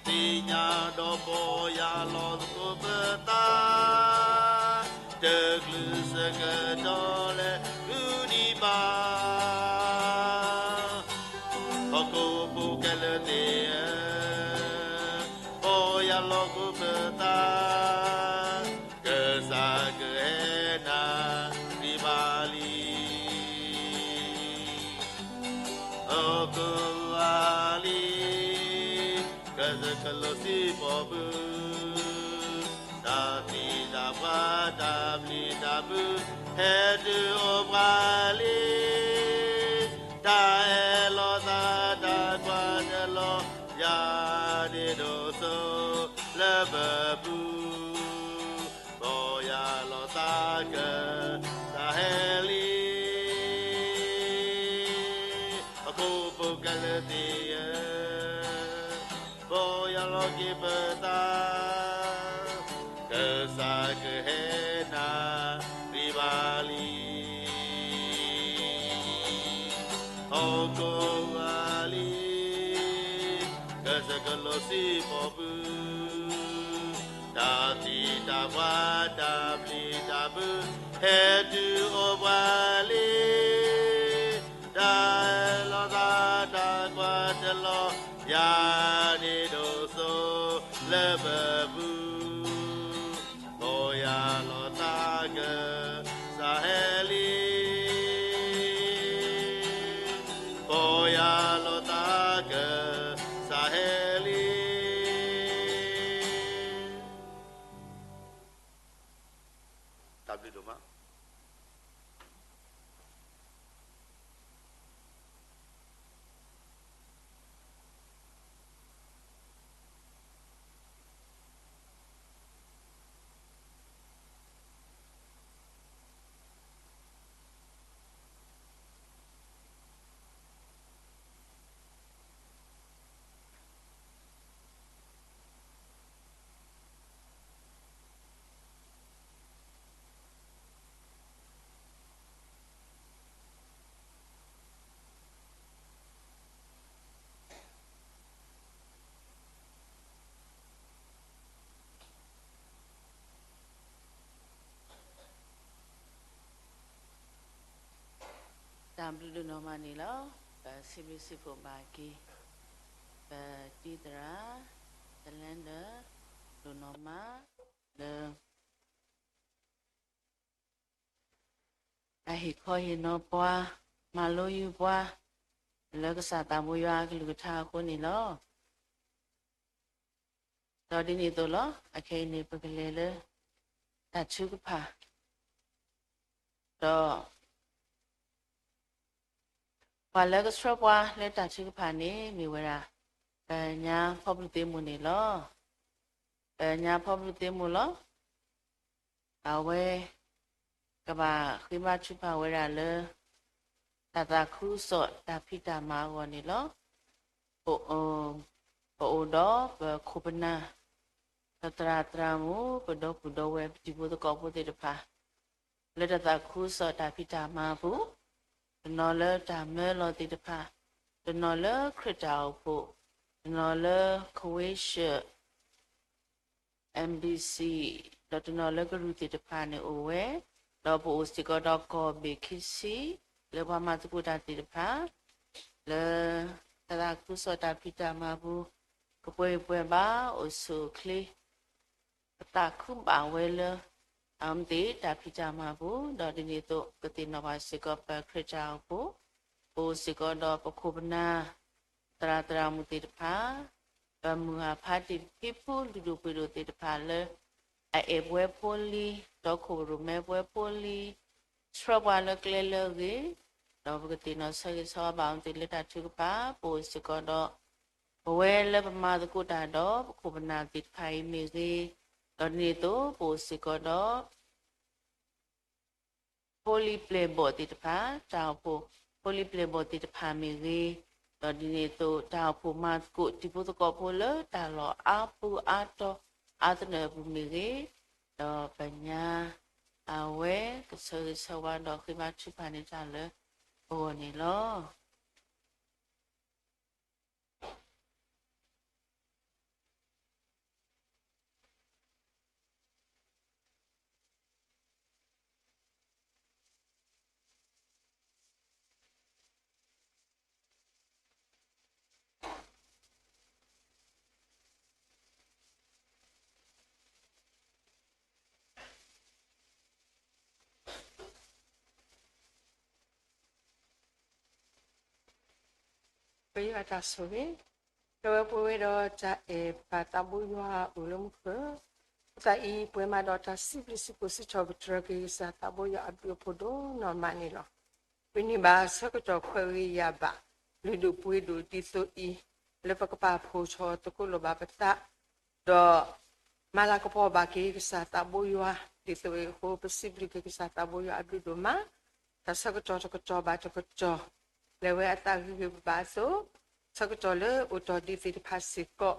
သ့ၣ်ညါဒီးပယၤလီၤသကိးပသး, တချုးဆၢကတီၢ်လဲၤပူၤဒံးဘၣ်. ဟီၣ်ခိၣ်ဖိခဲလၢာ်သ့ၣ်ဧၢ, ပယၤလီၤသကိးပသး, ကစၢ်ကဟဲနၣ်ရံၣ်ဘၣ်လံ. ဟီၣ်ခိၣ်ဝးလံ, ကစၢၢ်ကလိစံပီၣ်ပု, တၢ်သံတၢ်ပှၢ်တၢ်ပျံၤတၢ်ဖုး ဟဲတုၤအိၣ်ပှၤလံ, တၢ်အဲၣ်လီၤသးတၢ်ကွၢ်တလီၤ ယၤန့ၣ်ဒိၣ်စိလၢပပူၤ, ပယၤလီၤသးကစၢ်ဟဲလံ. ဟီၣ် ကလၢသ့ၣ်ဧၢ, ပီၢ်ယၢ်လီၤက့ၤပသး, ကစၢ်ကဟဲနၤရံၣ်ဘၣ်လံ. ဟီၣ်ခိၣ်အလံၤ, ကစၢၢ်ကလိာ်စံးပီၣ်ပု, တၢ်သံတၢ်ပှၢ်တၢ်ပျံၤတၢ်ဖုး ဟဲတုၤအိၣ်ပှၤလံ. တၢ်အၢၣ်လီၤသးတၢ်ကွၢ်တလီၤ, ယၤန့ၣ်ဒိၣ်စိလၢပပူၤ, ပီၢ်ယၢ်လီၤသးကစၢ်ဟဲလံ. ပီၢ်ယၢ်လီၤသးကစၢ်ဟဲလံ. တၢ်ဘျုးဒိၣ်မး. တၢ်ဘျုးဒိၣ်နီၢ်မးန့ၣ်လီၤ. ပစံးဘျုးစံးဖှိၣ်ဘၣ်က့ၤ ပတံၤသရၣ် Calendar ဒိၣ်နီၢ်မး လၢ အဟ့ၣ်ခီဟ့ၣ်နီၤပှၤ, မၤလိယုာ်ပှၤ လၢကစၢ်သးဘိယွၤအကလုၢ်ကထါအဃိန့ၣ်လီၤ. ဒီးဒ်န့ၣ်အသိးလီၤ. အခဲအံၤန့ၣ် ပကလဲၤလၢတၢ်ထုကဖၣ်, ဒီး ပှၤလၢကဆှၢပှၤလၢတၢ်ထုကဖၣ်န့ၣ် မ့ၢ်ဝဲဒၣ် ပညါဖီဘုၣ်သ့ၣ်မူန့ၣ်လီၤ. ပညါဖီဘုၣ်သ့ၣ်မူလီၤ. အဝဲ ကဘၣ်ဃ့ဘါထုကဖၣ်ဝဲဒၣ်လၢ တၢ်သးခုကစီၣ်တၢ်ဖံးတၢ်မၤအဂီၢ်န့ၣ်လီၤ. ပအိၣ်ဒီးပခိၣ်ပနၢ်, ပသရၣ်သရၣ်မုၣ်, ပဒီပုၢ်ဒီဝဲၢ်, ပတံၤဖိသကိးဖိသ့ၣ်တဖၣ် လၢတၢ်သးခုကစီၣ်တၢ်ဖံးတၢ်မၤအပူၤ, တနီၤလၢတၢ်မၢလီၤသ့ၣ်တဖၣ်, တနီၤလၢခရံာ်တၢ်အိၣ်ဖှိၣ်, တနီၤလၢ Kawecchee Embassy ဒီးတနီၤလၢကရူၢ်သ့ၣ်တဖၣ်န့ၣ်အိၣ်ဝဲ, ဒီးပအိၣ်စ့ၢ်ကီးဒီးကီၢ်ဘ့ၣ်ခံဆံ လၢပှၤမၤသကိးတၢ်သ့ၣ်တဖၣ် လၢ တၢ်သးခုကစီၣ်တၢ်ဖံးတၢ်မၤအပူၤ ကပှဲၤဂံၢ်ပှဲၤဘါ အိၣ်ဆူၣ်အိၣ်ချ့ ပသးခုဘၣ်ဝဲလၢ အမ့ၢ်သ့ၣ်တၢ်ဖံးတၢ်မၤအပူၤ, ဒီးဒ်န့ၣ်အသိး ကသ့ၣ်နီၣ်ဘၣ်စ့ၢ်ကီးပခရံာ်တၢ်အိၣ်ဖှိၣ်, ပအိၣ်စ့ၢ်ကီးဒီးပခိၣ်ပနၢ်, သရၣ်သရၣ်မုၣ်သ့ၣ်တဖၣ်, ပမုၢ်ဂၢ်ဖါတံၢ် ဖံဖုလုၢ်ဒိၣ်ပှ့ၤဒိၣ်သ့ၣ်တဖၣ်လၢ အအဲၣ်ပှဲၤဖိလံ, ဒီးခိၣ်ရိၣ်မဲပှဲၤဖိလံ, ဆှၢပှၤလၢကျဲလၢအဂ့ၤ, ဒီးပကသ့ၣ်နီၣ်ဆၢဂ့ၤဆၢဝါဘၣ်အီၤသ့ၣ်လၢတၢ်ထုကဖၣ်, ပအိၣ်စ့ၢ်ကီးဒီး ပဝဲလၢပမၤသကိးတၢ်ဒီးပခိၣ်ပနၢ်သ့ၣ်တဖၣ်အံၤမ့ၢ်ဂ့ၤ, ဒီးဒ်န့ၣ်အသိး ပအိၣ်စ့ၢ်ကီးဒီး ဖိလံၤပျဲၢ်ဘီၣ်သ့ၣ်တဖၣ်, တၢ်အိၣ်ဖှိၣ်ဖိလံၤပျဲၢ်ဘီၣ်သ့ၣ်တဖၣ်မ့ၢ်ဂ့ၤ, ဒီးဒ်န့ၣ်အသိး တၢ်အိၣ်ဖှိၣ်မၤသကိးတံၤဖိသကိးဖိလၢတၢ်လီၢ်အါပူၤအါတီၤအါသနၢၣ်အပူၤမ့ၢ်ဂ့ၤ, ဒီးပညါအဝဲကဆၢဂ့ၤဆၢဝါဒီးဃ့ဘါထုကဖၣ်န့ၢ်တၢ်လၢပဂီၢ်န့ၣ်လီၤ. ပယွၤတၢ်ဆိၣ်ဂ့ၤ, ကဝဲပှဲၤဝဲဒီးတၢ်အဲၣ်ပၢ်သးဘိယွၤအိၣ်လၢမူခိၣ်, အဃိသတးအံၤ ပှဲၤမးဒီးတၢ်စံးဘျုးစံးဖှိၣ်စံးထီၣ်ပတြၢၤက့ၤကစၢ်သးဘိယွၤအဘျုးအဖှိၣ်ဒိၣ်နီၢ်မးန့ၣ်လီၤ. ပန့ၢ်ဘၣ်ဆၢကတီၢ်ခွဲးဂ့ၤယာ်ဘၣ် လုၢ်ဒိၣ်ပှ့ၤဒိၣ်ဒ်သိးအံၤ, လၢပကပာ်ဖှိၣ်ထီၣ်သကိးလိာ်ဘၣ်ပသး, ဒီးမၤလၤကပီၤဘၣ်က့ၤကစၢ်သးဘိယွၤ, ဒ်သိးအံၤအဃိ ပစံးဘျုးက့ၤကစၢ်သးဘိယွၤအဘျုးဒိၣ်မး, တၢ်ဆၢကတီၢ်တကတီၢ်ဘၣ်တကတီၢ် လဲၤဝဲအသးဂ့ၤဂ့ၤဘၣ်ဘၣ်အသိး, ဆၢကတီၢ်လၢအိၣ်တီၢ်ဒံးသ့ၣ်တဖၣ်စ့ၢ်ကီး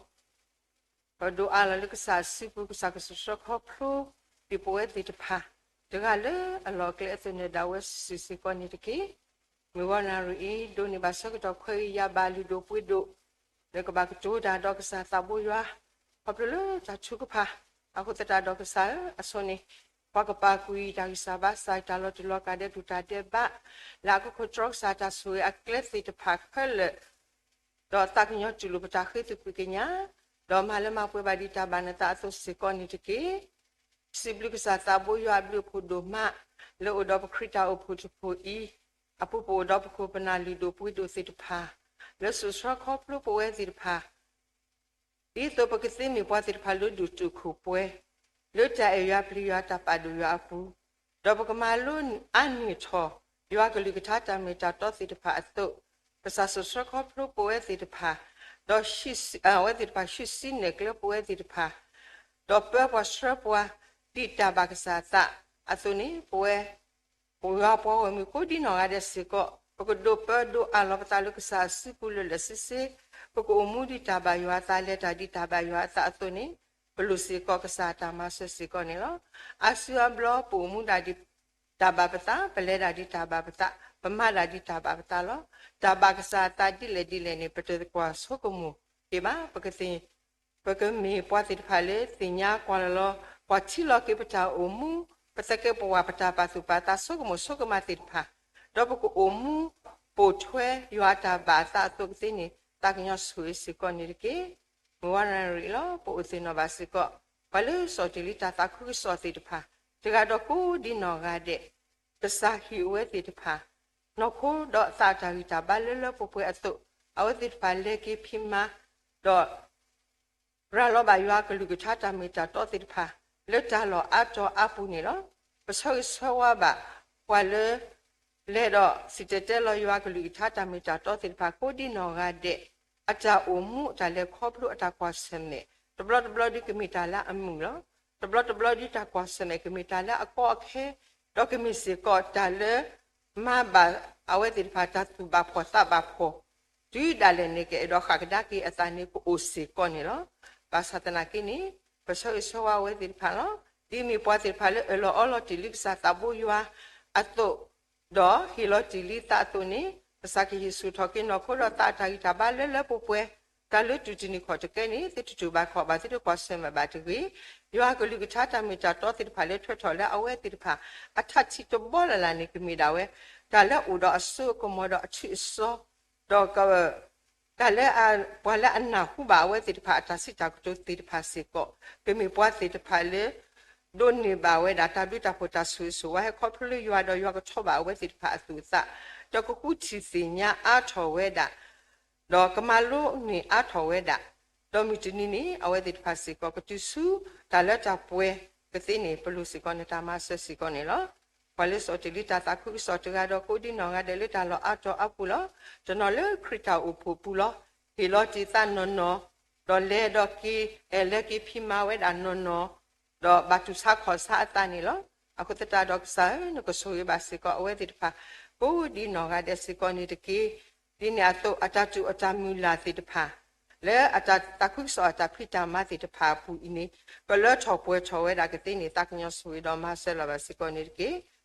ပဒိးအးလီၤလၢကစၢ်အစုပူၤ, ကစၢ်ကဆိၣ်ဆှၢခီဖျိ ဒ်ပဝဲသ့ၣ်တဖၣ် တဂၤလၢအလီၢ်အကျဲအသိးန့ၣ်ဒၣ်ဝဲစုာ်စုာ်စ့ၢ်ကီးန့ၣ်တက့ၢ်. မုၢ်ဂီၤနၣ်ရံၣ်အံၤ ဒိးန့ၢ်ဘၣ်ဆၢကတီၢ်ခွဲးဂ့ၤယာ်ဘၣ်လုၢ်ဒိၣ်ပှ့ၤဒိၣ် လၢကဘၣ်ကတိၤတၢ်ဒီးကစၢ်သးဘိယွၤ ခီဖျိလၢတၢ်ထုကဖၣ် အဃိသတးဒီးကစၢ်ဧၢ အဆိန့ၣ် ပှၤကပာ်ကွံာ်တၢ်ဂံၢ်စၢ်ဘါစၢ် တၢ်လီၤတူာ်လီၤကာ်ဒဲးတူာ်တၢ်ဒဲးဘး လၢအကခိၣ်တြီကစၢ်တၢ်ဆိၣ်ဂ့ၤအကျဲသ့ၣ်တဖၣ်ခဲလၢာ် ဒီးသးကညီၤတူၢ်လိာ်ပတၢ်ဃ့သကွံာ်ကညး, ဒီးမၤလၢမၤပှဲၤဘၣ်ဒံးတၢ်ဘၣ်နသးအသိးစ့ၢ်ကီးန့ၣ်တက့ၢ်. စံးဘျုးကစၢ်သးဘိယွၤအဘျုးအဖှိၣ်ဒိၣ်မး လၢအိၣ်ဒီးပခရံာ်တၢ်အိၣ်ဖှိၣ်တဖှိၣ်အံၤ အပူၤပအိၣ်ဒီးပခိၣ်ပနၢ်လုၢ်ဒိၣ်ပှ့ၤဒိၣ်သ့ၣ်တဖၣ် လၢဆိၣ်ဆှၢခီဖျိပဝဲသ့ၣ်တဖၣ် ဒ်သိးပကသ့မ့ၢ်ပှၤသ့ၣ်တဖၣ်လၢဒိၣ်တုာ်ခိၣ်ပှဲၤ လၢတၢ်အဲၣ်ယွၤပျံၤယွၤတၢ်ပာ်ဒိၣ်ယွၤအပူၤ, ဒီးပကမၤလိအါန့ၢ်ထီၣ် ယွၤကလုၢ်ကထါတၢ်မ့ၢ်တၢ်တီသ့ၣ်တဖၣ်အသိး, ကစၢ်ဆိၣ်ဆှၢခီဖျိပဝဲသ့ၣ်တဖၣ်, ဒီး အဝဲသ့ၣ်တဖၣ်ဟံးစုနဲၣ်ကျဲပဝဲသ့ၣ်တဖၣ်, ဒီးပၢပှၤဆှၢပှၤ ဒ်တၢ်ဘၣ်ကစၢ်အသးအသိးန့ၣ် ပဝဲ ပယွၤပှၤဂီၢ်မုၢ်ကိးဒံနီၢ်ဂၤဒဲးစ့ၢ်ကီး ပကဒိးပၢဒိးအးလီၤပသးလၢကစၢ်အစုပူၤလၢလၢဆ့ဆ့, ပကအိၣ်မူဒ်တၢ်ဘၣ်ယွၤအသး လဲၤတၢ်ဒ်တၢ်ဘၣ်ယွၤအသးအသိးန့ၣ် ပလိၣ်စ့ၢ်ကီးကစၢ်အတၢ်မၤစၢၤစ့ၢ်ကီးန့ၣ်လီၤ. အါစုအါဘျီပအိၣ်မူဒၣ်ဒ်တၢ်ဘၣ်ပသး, ပလဲၤဒၣ်ဒ်တၢ်ဘၣ်ပသး, ပမၤဒၣ်ဒ်တၢ်ဘၣ်ပသးလီၤ. တၢ်ဘၣ်ကစၢ်အသးဒ်လဲၣ်ဒ်လဲၣ်န့ၣ် ပတကွၢ်ဆိကမိၣ်က့ၤဘၣ်. ပကသ့ ပကမ့ၢ်ပှၤသ့ၣ်တဖၣ်လၢသ့ၣ်ညါကွၢ်လီၤ, ကွၢ်ထံလီၤက့ၤပတၢ်အိၣ်မူ, ပသကဲးပဝး ပတၢ်ပာ်သူၣ်ပာ်သး ဆိကမိၣ်ဆိကမးသ့ၣ်တဖၣ်, ဒီးပကအိၣ်မူပိာ်ထွဲယွၤအတၢ်ဘၣ်အသးအသိးကသ့န့ၣ် သးကညီၤဆိၣ်ဂ့ၤစ့ၢ်ကီးန့ၣ်တက့ၢ်. မုၢ်ဝါနၣ်ရံၣ်လီၤ ပအိၣ်သ့ၣ်နီၣ်ဘၣ်စ့ၢ်ကီး ပှၤလၢစီၣ်တ့ၢ်လံတၢ်သးခုကစီၣ်သ့ၣ်တဖၣ် တဂၤဒီးကိးဒံနီၢ်ဂၤဒဲး, ကစၢ်ဟ့ၣ်အဝဲသ့ၣ်တဖၣ် နီၢ်ခိဒီးအသးတၢ်ဂံၢ်တၢ်ဘါလၢလၢပှဲၤပှဲၤအသိး, အဝဲသ့ၣ်တဖၣ်လဲၤက့ၤဖံးမၤ, ဒီး ရၤလီၤဘၣ်ယွၤအကလုၢ်ကထါတၢ်မ့ၢ်တၢ်တီသ့ၣ်တဖၣ် လၢတၢ်လီၢ်အါတီၤအါပူၤန့ၣ်လီၤ. ပဆၢဂ့ၤဆၢဝါဘၣ် ပှၤလၢ လဲၤဒီးစံၣ်တဲၤတဲလီၤယွၤအကလုၢ်ကထါတၢ်မ့ၢ်တၢ်တီသ့ၣ်တဖၣ် ကိးဒံနီၢ်ဂၤဒဲး အတၢ်အိၣ်မူ အတၢ်လဲၤခီဖျိအတၢ်ကွၢ်ဆၢၣ်မဲာ် တဘျီတဘျီဒုးကမ့ၢ်တၢ်လၢအမုာ်လီၤ. တဘျီတဘျီဒုးတၢ်ကွၢ်ဆၢၣ်မဲာ်ကမ့ၢ်တၢ်လၢအကီအခဲ, ဒီးကမ့ၢ်စ့ၢ်ကီးတၢ်လၢ မၤဘၣ်အဝဲသ့ၣ်တဖၣ်တၢ်သူၣ်ဘၣ်ဖှီၣ်သးဘၣ်ဖှီၣ် တုၤဒၣ်လဲာ်န့ၣ် ကအဲၣ်ဒိးဃၣ်ကဒါက့ၤအသးန့ၣ် ကအိၣ်စ့ၢ်ကီးန့ၣ်လီၤ. ဘၣ်ဆၣ်သနာ်က့န့ၣ် ပဆၢဂ့ၤဆၢဝါအဝဲသ့ၣ်တဖၣ်လီၤ. ဒ်မ့ၢ်ပှၤသ့ၣ်တဖၣ်လၢအၢၣ်လီၤအီလီၤတ့ၢ်လံကစၢ်သးဘိယွၤအသိး, ဒီးဟ့ၣ်လီၤတ့ၢ်လံသးအသိးန့ၣ် ကစၢ်ကဟ့ၣ်ဆူၣ်ထီၣ်က့ၤနီၢ်ခိဒီးသးအတၢ်ဂံၢ်တၢ်ဘါလၢလၢပှဲၤပှဲၤ, တၢ်လၢတူၢ်တနံၤခီၣ်တကဲန့ၣ် သုတတူၢ်ဘၣ်ခီၣ်ဘၣ် သုတကွၢ်ဆၢၣ်မဲာ်ဘၣ်တဂ့ၤ. ယွၤအကလုၢ်ကထါတၢ်မ့ၢ်တၢ်တီသ့ၣ်တဖၣ်လၢထွဲထီၣ်လၢအဝဲသ့ၣ်တဖၣ် အထးထံးတဘီလၢ်လၢ်န့ၣ် ကမ့ၢ်ဒၣ်ဝဲ တၢ်လၢအအိၣ်ဒီးအစိအကမီၤဒီးအထူးအစီ, ဒီး တၢ်လၢ ပှၤလၢအနၢ်ဟူဘၣ်အဝဲသ့ၣ်တဖၣ်အတၢ်စံးတၢ်ကတိၤသ့ၣ်တဖၣ်စ့ၢ်ကီး, ကမ့ၢ်ပှၤသ့ၣ်တဖၣ်လၢ ဒိးန့ၢ်ဘၣ်ဝဲဒၣ်တၢ်ဘျုးတၢ်ဖှိၣ်တၢ်ဆိၣ်ဂ့ၤဆိၣ်ဝါ ဟဲခီဖျိလၢယွၤဒီးယွၤကထီၣ်ဘၣ်အဝဲသ့ၣ်တဖၣ်အသူၣ်အသး, ဒီးကဃုထံၣ်သ့ၣ်ညါအါထီၣ်ဝဲဒၣ် ဒီးကမၤလိန့ၢ်အါထီၣ်ဝဲဒၣ်, ဒီးမုၢ်တနံၤန့ၣ် အဝဲသ့ၣ်တဖၣ်စ့ၢ်ကီး ကတုၤဆူတၢ်လၢတၢ်ပှဲၤကသ့န့ၣ် ပလိၣ်စ့ၢ်ကီးနတၢ်မၤစၢၤစ့ၢ်ကီးန့ၣ်လီၤ. ပှၤလၢစီၣ်တ့ၢ်လံတၢ်သးခုကစီၣ်တဂၤဒီးကိးဒံနီၢ်ဂၤဒဲးလၢတၢ်လီၢ်အါတီၤအါပူၤလီၤ. တနီၤလၢခရံာ်တၢ်အိၣ်ဖှိၣ်ပူၤလီၤ. ဟ့ၣ်လီၤတ့ၢ်သးနီၢ်နီၢ်, ဒီးလဲၤဒီးက့ၤ အဲၣ်လဲၤက့ၤဖံးမၤဝဲဒၣ်နီၢ်နီၢ်, ဒီးဘၣ်တူၢ်ဆါခီၣ်ဆါအသးန့ၣ်လီၤ. အဃိသတးဒီးကစၢ်ဧၢ, နကဆိၣ်ဂ့ၤဘၣ်စ့ၢ်ကီးအဝဲသ့ၣ်တဖၣ် ကိးဒံနီၢ်ဂၤဒဲးစ့ၢ်ကီးန့ၣ်တက့ၢ်. ဒ်န့ၣ်အသိး အတၢ်တူၢ်အတၢ်မုၢ်လၢ်သ့ၣ်တဖၣ် လၢအတၢ်သးခုကစီၣ်အတၢ်ဖံးတၢ်မၤသ့ၣ်တဖၣ်အပူၤအံၤန့ၣ် ကလၢထီၣ်ပှဲၤထီၣ်ဝဲဒၣ်ကသ့န့ၣ် သးကညီၤဆိၣ်ဂ့ၤဒီးမၤစၢၤလၢၤဘၣ်စ့ၢ်ကီးန့ၣ်တက့ၢ်.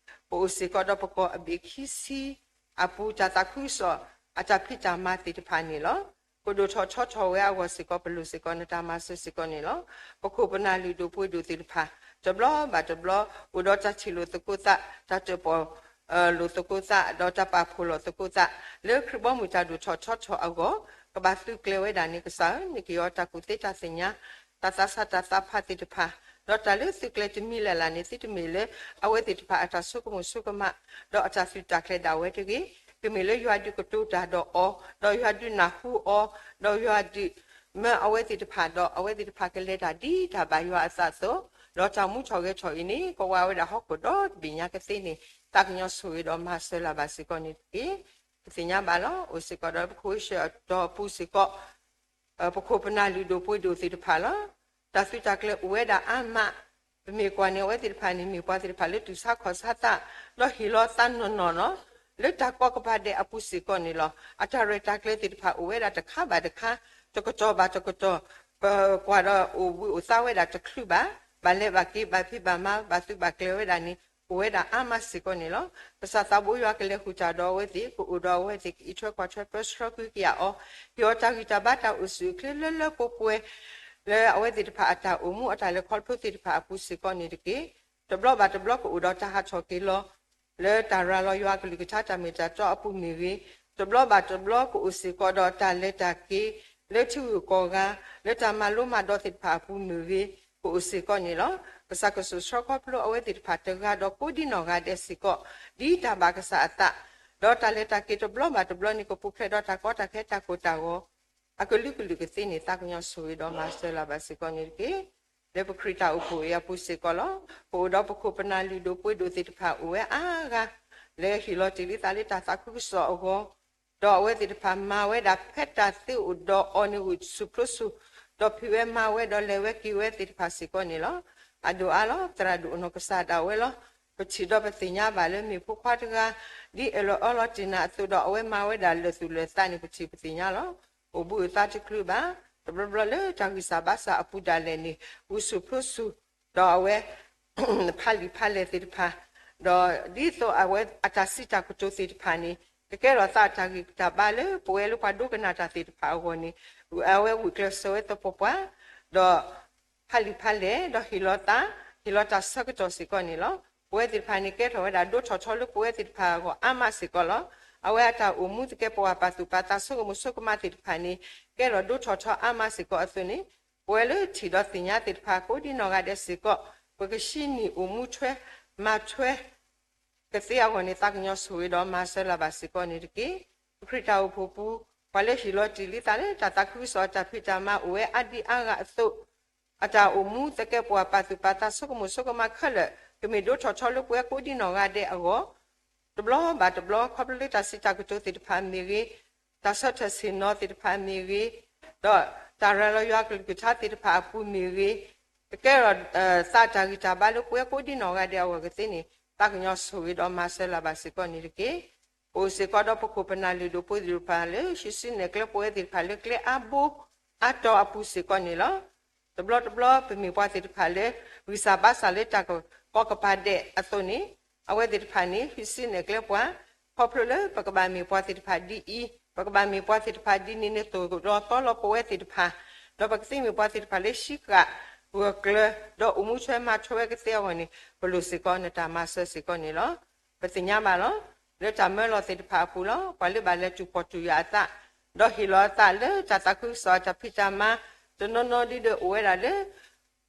ပအိၣ်စ့ၢ်ကီးဒီးပကီၢ်အဘ့ၣ်ခံဆံအပူၤ တၢ်သးခုကစီၣ်အတၢ်ဖံးတၢ်မၤသ့ၣ်တဖၣ်န့ၣ်လီၤ. ကဒိၣ်ထီၣ်ထီထီၣ်ဝဲအဂီၢ်စ့ၢ်ကီး ပလိၣ်စ့ၢ်ကီးနတၢ်မၤစၢၤစ့ၢ်ကီးန့ၣ်လီၤ. ပခိၣ်ပနၢ်လုၢ်ဒိၣ်ပှ့ၤဒိၣ်သ့ၣ်တဖၣ် တဘျီဘၣ်တဘျီ အိၣ်ဒီးတၢ်ထံၣ်လိာ်သကိးသး, တၢ်တၢၣ်ပီၣ်လိာ်သကိးသး, ဒီးတၢ်ပာ်ဖှိၣ်လိာ်သကိးသး လၢခရံာ်ဘီမုၢ်တၢ်ဒိၣ်ထီၣ်ထီထီၣ်အဂီၢ် ကဘၣ်သုးကျဲၤဝဲဒၣ်န့ၣ် ကစၢ်ဧၢ, မ့ၢ်က့ၤအီၤတၢ်ကူၣ်သ့တၢ်သ့ၣ်ညါ, တၢ်သးစၢ်တၢ်သးဖးသ့ၣ်တဖၣ်, ဒီးတၢ်လၢသုးကျဲၤတမံၤလၢ်လၢ်န့ၣ် သုတမ့ၢ်လၢအဝဲသ့ၣ်တဖၣ်အတၢ်ဆိကမိၣ်ဆိကမး ဒီးအတၢ်သုးတၢ်ကျဲၤဒၣ်ဝဲတဂ့ၤ, ကမ့ၢ်လၢယွၤဒုးကတိၤတၢ်ဒီးအီၤ, ဒီးယွၤဒုးနၢ်ဟူအီၤ, ဒီးယွၤဒုးမၢအဝဲသ့ၣ်တဖၣ်, ဒီးအဝဲသ့ၣ်တဖၣ်ကလဲၤတၢ်ဒ်တၢ်ဘၣ်ယွၤအသးအသိး, ဒီးတၢ်မူထီၣ်ဂဲၤထီၣ်အံၤန့ၣ် ကဝးဝဲဒၣ်ဟီၣ်ခိၣ်ဒီဘ့ၣ်ညါကသ့န့ၣ် သးကညီၤဆိၣ်ဂ့ၤဒီးမၤစၢၤလၢၤဘၣ်စ့ၢ်ကီးန့ၣ်တက့ၢ်. ပသ့ၣ်ညါဘၣ်လီၤ. အိၣ်စ့ၢ်ကီးဒီးပခိၣ်ဆၢအတီၢ်ပူၤစ့ၢ်ကီး ပခိၣ်ပနၢ်လုၢ်ဒိၣ်ပှ့ၤဒိၣ်သ့ၣ်တဖၣ်လီၤ. တၢ်သုးတၢ်ကျဲၤအိၣ်ဝဲဒၣ်အါမး, ပမ့ၢ်ကွၢ်န့ၣ် အဝဲသ့ၣ်တဖၣ်န့ၣ် မ့ၢ်ပှၤသ့ၣ်တဖၣ်လၢတူၢ်ဆါခီၣ်ဆါသး, ဒီးဟ့ၣ်လီၤသးနီၢ်နီၢ်လီၤ. လၢတၢ်ကီကပၤဒဲးအပူၤစ့ၢ်ကီးန့ၣ်လီၤ. အတၢ်ရဲၣ်တၢ်ကျဲၤသ့ၣ်တဖၣ်အိၣ်ဝဲဒၣ်တခါဘၣ်တခါ, တကတီၢ်ဘၣ်တကတီၢ်, ပကွၢ်ဒီးအိၣ်ဘှံးအိၣ်သါဝဲဒၣ်တချုးဘၣ်, ဘၣ်လဲၤဘၣ်က့ၤ ဘၣ်ဖံးဘၣ်မၤ ဘၣ်သုးဘၣ်ကျဲၤဝဲဒၣ်န့ၣ် အိၣ်ဝဲဒၣ်အါမးစ့ၢ်ကီးန့ၣ်လီၤ. ကစၢ်သးဘိယွၤကလဲၤဃုာ်တၢ်ဒီးအဝဲသ့ၣ်, ကအိၣ်ဒီးအဝဲသ့ၣ်, ကအံးထွဲကွၢ်ထွဲ ပၢဆှၢက့ၤအီၤ, ဟ့ၣ်အီၤတၢ်ဂံၢ်တၢ်ဘါ တၢ်အိၣ်ဆူၣ်အိၣ်ချ့လၢလၢပှဲၤပှဲၤ လၢအဝဲသ့ၣ်တဖၣ်အတၢ်အိၣ်မူအတၢ်လဲၤခီဖျိသ့ၣ်တဖၣ်အပူၤစ့ၢ်ကီးန့ၣ်တက့ၢ်. တဘျီဘၣ်တဘျီကအိၣ်ဒီးတၢ်ဟးထီၣ်က့ၤလီၤ လၢတၢ်ရၤလီၤယွၤအကလုၢ်ကထါတၢ်မ့ၢ်တၢ်တီအပူၤမ့ၢ်ဂ့ၤ, တဘျီဘၣ်တဘျီကအိၣ်စ့ၢ်ကီးဒီးတၢ်လဲၤတၢ်က့ၤ လၢထံဂုၤကီၢ်ဂၤ, လၢတၢ်မၤလိမၤဒိးသ့ၣ်တဖၣ်အပူၤမ့ၢ်ဂ့ၤ, ကအိၣ်စ့ၢ်ကီးန့ၣ်လီၤ. ကစၢ်ကစိာ်ဆှၢခီဖျိအဝဲသ့ၣ်တဖၣ်တဂၤဒီးကိးဒံနီၢ်ဂၤဒဲးစ့ၢ်ကီး, ဒ်တၢ်ဘၣ်ကစၢ်အသး, ဒီးတၢ်လဲၤတၢ်က့ၤတဘျီဘၣ်တဘျီန့ၣ် ကပူၤဖျဲးဒီးတၢ်ကီတၢ်ခဲတၢ်ကိၢ်တၢ်ဂီၤ အကလုာ်ကလုာ်ကသ့န့ၣ် သးကညီၤဆိၣ်ဂ့ၤဒီးမၤစၢၤလၢ်ဘၣ်စ့ၢ်ကီးန့ၣ်တက့ၢ်. လၢပခရံာ်တၢ်အိၣ်ဖှိၣ်အံၤအပူၤစ့ၢ်ကီးလီၤ. ပအိၣ်ဒီးပခိၣ်ပနၢ်လုၢ်ဒိၣ်ပှ့ၤဒိၣ်သ့ၣ်တဖၣ်အိၣ်ဝဲအါဂၤ, လၢဟ့ၣ်လီၤတ့ၢ်လံသးလၢတၢ်သးခုကစီၣ်အဂီၢ်, ဒီးအဝဲသ့ၣ်တဖၣ်မၤဝဲဒၣ်ဖဲတၢ်သ့အိၣ်ဒီးအီၤန့ၣ်ဝံၤဆူၣ်ဖျိဆူၣ်, ဒီးဖံးဝဲမၤဝဲဒီးလဲၤဝဲက့ၤဝဲသ့ၣ်တဖၣ်စ့ၢ်ကီးန့ၣ်လီၤ. အဒိၣ်အါလီၤ သရၣ်ဒိၣ်အနီၢ်ကစၢ်ဒၣ်ဝဲလီၤ. ပထံၣ်ဒီးပသ့ၣ်ညါဘၣ်လၢမ့ၢ်ဖိခွါတဂၤ ဒ်အၢၣ်လီၤအီလီၤတ့ၢ်နၤအသိးဒီး အဝဲမၤဝဲဒၣ်လၢာ်သူၣ်လၢာ်သးန့ၣ် ပထံၣ်ပသ့ၣ်ညါလီၤ. အိၣ်ဘှံးအိၣ်သါတချုးဘၣ်, တဘျီဘျီလၢတၢ်ဂံၢ်စၢ်ဘါစၢ်အပူၤဒၣ်လဲာ်န့ၣ် ဝံၤဆူၣ်ဖျိဆူၣ်, ဒီးအဝဲ ဖးလံာ်ဖးလဲၢ်သ့ၣ်တဖၣ်, ဒီးဒ်သိးအဝဲအတၢ်စံးတၢ်ကတိၤသ့ၣ်တဖၣ်န့ၣ် ကကဲထီၣ်သးအတၢ်ဂံၢ်တၢ်ဘါလၢပဝဲလၢပှၤဒိကနၣ်တၢ်သ့ၣ်တဖၣ်အဂီၢ်န့ၣ်, အဝဲဝံၣ်ကျဲးစၢးဝဲသပှၢ်ပှၢ်, ဒီးဖးလံာ်ဖးလဲၢ်, ဒီးဟ့ၣ်လီၤသး, ဟ့ၣ်လီၤတၢ်ဆၢကတီၢ်စ့ၢ်ကီးန့ၣ်လီၤ. ပဝဲသ့ၣ်တဖၣ်န့ၣ် ကဲထီၣ်ဝဲဒၣ်ဒိထီၣ်ထီလၢပဝဲသ့ၣ်တဖၣ်အဂီၢ်အါမးစ့ၢ်ကီးလီၤ. အဝဲအတၢ်အိၣ်မူသကဲးပဝးပာ်သူၣ်ပာ်သးဆိကမိၣ်ဆိကမးသ့ၣ်တဖၣ်န့ၣ် ကဲထီၣ်ဒိထီၣ်ထီအါမးစ့ၢ်ကီးအသိးန့ၣ်, ပဝဲလၢထံၣ်ဒီးသ့ၣ်ညါသ့ၣ်တဖၣ်ကိးဒံနီၢ်ဂၤဒဲးစ့ၢ်ကီး, ပကဟံးန့ၢ်အိၣ်မူထွဲ မၤထွဲ ကသ့အဂီၢ်န့ၣ် သးကညီၤဆိၣ်ဂ့ၤဒီးမၤစၢၤလၢ်ဘၣ်စ့ၢ်ကီးန့ၣ်တက့ၢ်. ပခရံာ်တၢ်အိၣ်ဖှိၣ်ပူၤ, ပှၤလၢဟ့ၣ်လီၤတ့ၢ်လံသးလၢတၢ်သးခုကစီၣ်အတၢ်ဖံးတၢ်မၤအိၣ်ဝဲအါဒံအါဂၤအသိး, အတၢ်အိၣ်မူသကဲးပဝးပာ်သူၣ်ပာ်သးဆိကမိၣ်ဆိကမးခဲလၢာ် ကမ့ၢ်ဒိထီၣ်ထီလၢပဝဲကိးဒံနီၢ်ဂၤဒဲးအဂီၢ်, တဘျီဘၣ်တဘျီ ခီဖျိလၢတၢ်စံးတၢ်ကတိၤသ့ၣ်တဖၣ်မ့ၢ်ဂ့ၤ, တၢ်ဆၢထၢၣ်ဆ့ၣ်နီၤသ့ၣ်တဖၣ်မ့ၢ်ဂ့ၤ, ဒီးတၢ်ရၤလီၤယွၤအကလုၢ်ကထါသ့ၣ်တဖၣ်အပူၤမ့ၢ်ဂ့ၤ, ကကဲထီၣ်သးတၢ်ဂံၢ်တၢ်ဘါလၢပဝဲကိးဒံနီၢ်ဂၤဒဲးအဂီၢ်ကသ့န့ၣ် သးကညီၤဆိၣ်ဂ့ၤဒီးမၤစၢၤလၢ်ဘၣ်စ့ၢ်ကီးန့ၣ်တက့ၢ်. ပအိၣ်စ့ၢ်ကီးဒီးပခိၣ်ပနၢ်လုၢ်ဒိၣ်ပှ့ၤဒိၣ်တဖၣ်လၢ ဟံးစုနဲၣ်ကျဲပဝဲသ့ၣ်တဖၣ်လၢကျဲအါဘိအါတီၤအပူၤစ့ၢ်ကီးန့ၣ်လီၤ. တဘျီတဘျီ ပမ့ၢ်ပှၤသ့ၣ်တဖၣ်လၢ ဂံၢ်စၢ်ဘါစၢ်လၢတၢ်ကီကပၤဒဲးအသိးန့ၣ်, အဝဲသ့ၣ်တဖၣ်န့ၣ် ဟံးစုနဲၣ်ကျဲပှၤ, ခီဖျိလၢပကဘၣ်မ့ၢ်ပှၤသ့ၣ်တဖၣ်ဒ်အံၤ, ပကဘၣ်မ့ၢ်ပှၤသ့ၣ်တဖၣ်ဒ်န့ၣ်န့ၣ် သိၣ်ဒီးသီလီၤပဝဲသ့ၣ်တဖၣ်, ဒီးပကသ့မ့ၢ်ပှၤသ့ၣ်တဖၣ်လၢဟံးဃာ်ဂၢၢ်ကျၢၤ ဒီးအိၣ်မူထွဲမၤထွဲဝဲကသ့အဂီၢ်န့ၣ် ပလိၣ်စ့ၢ်ကီးနတၢ်မၤစၢၤစ့ၢ်ကီးန့ၣ်လီၤ. ပသ့ၣ်ညါဘၣ်လီၤ. လၢတၢ်မၢလီၤသ့ၣ်တဖၣ်အပူၤလီၤ. ပှၤလၢဘၣ်လဲၤတူၢ်ဖှီၣ်တူၢ်ယာ်အသး, ဒီးဟ့ၣ်လီၤအသးလၢတၢ်သးခုကစီၣ်အတၢ်ဖံးတၢ်မၤ, တနီၤနီၤဒ်ဒီးအိၣ်ဝဲဒၣ်လၢ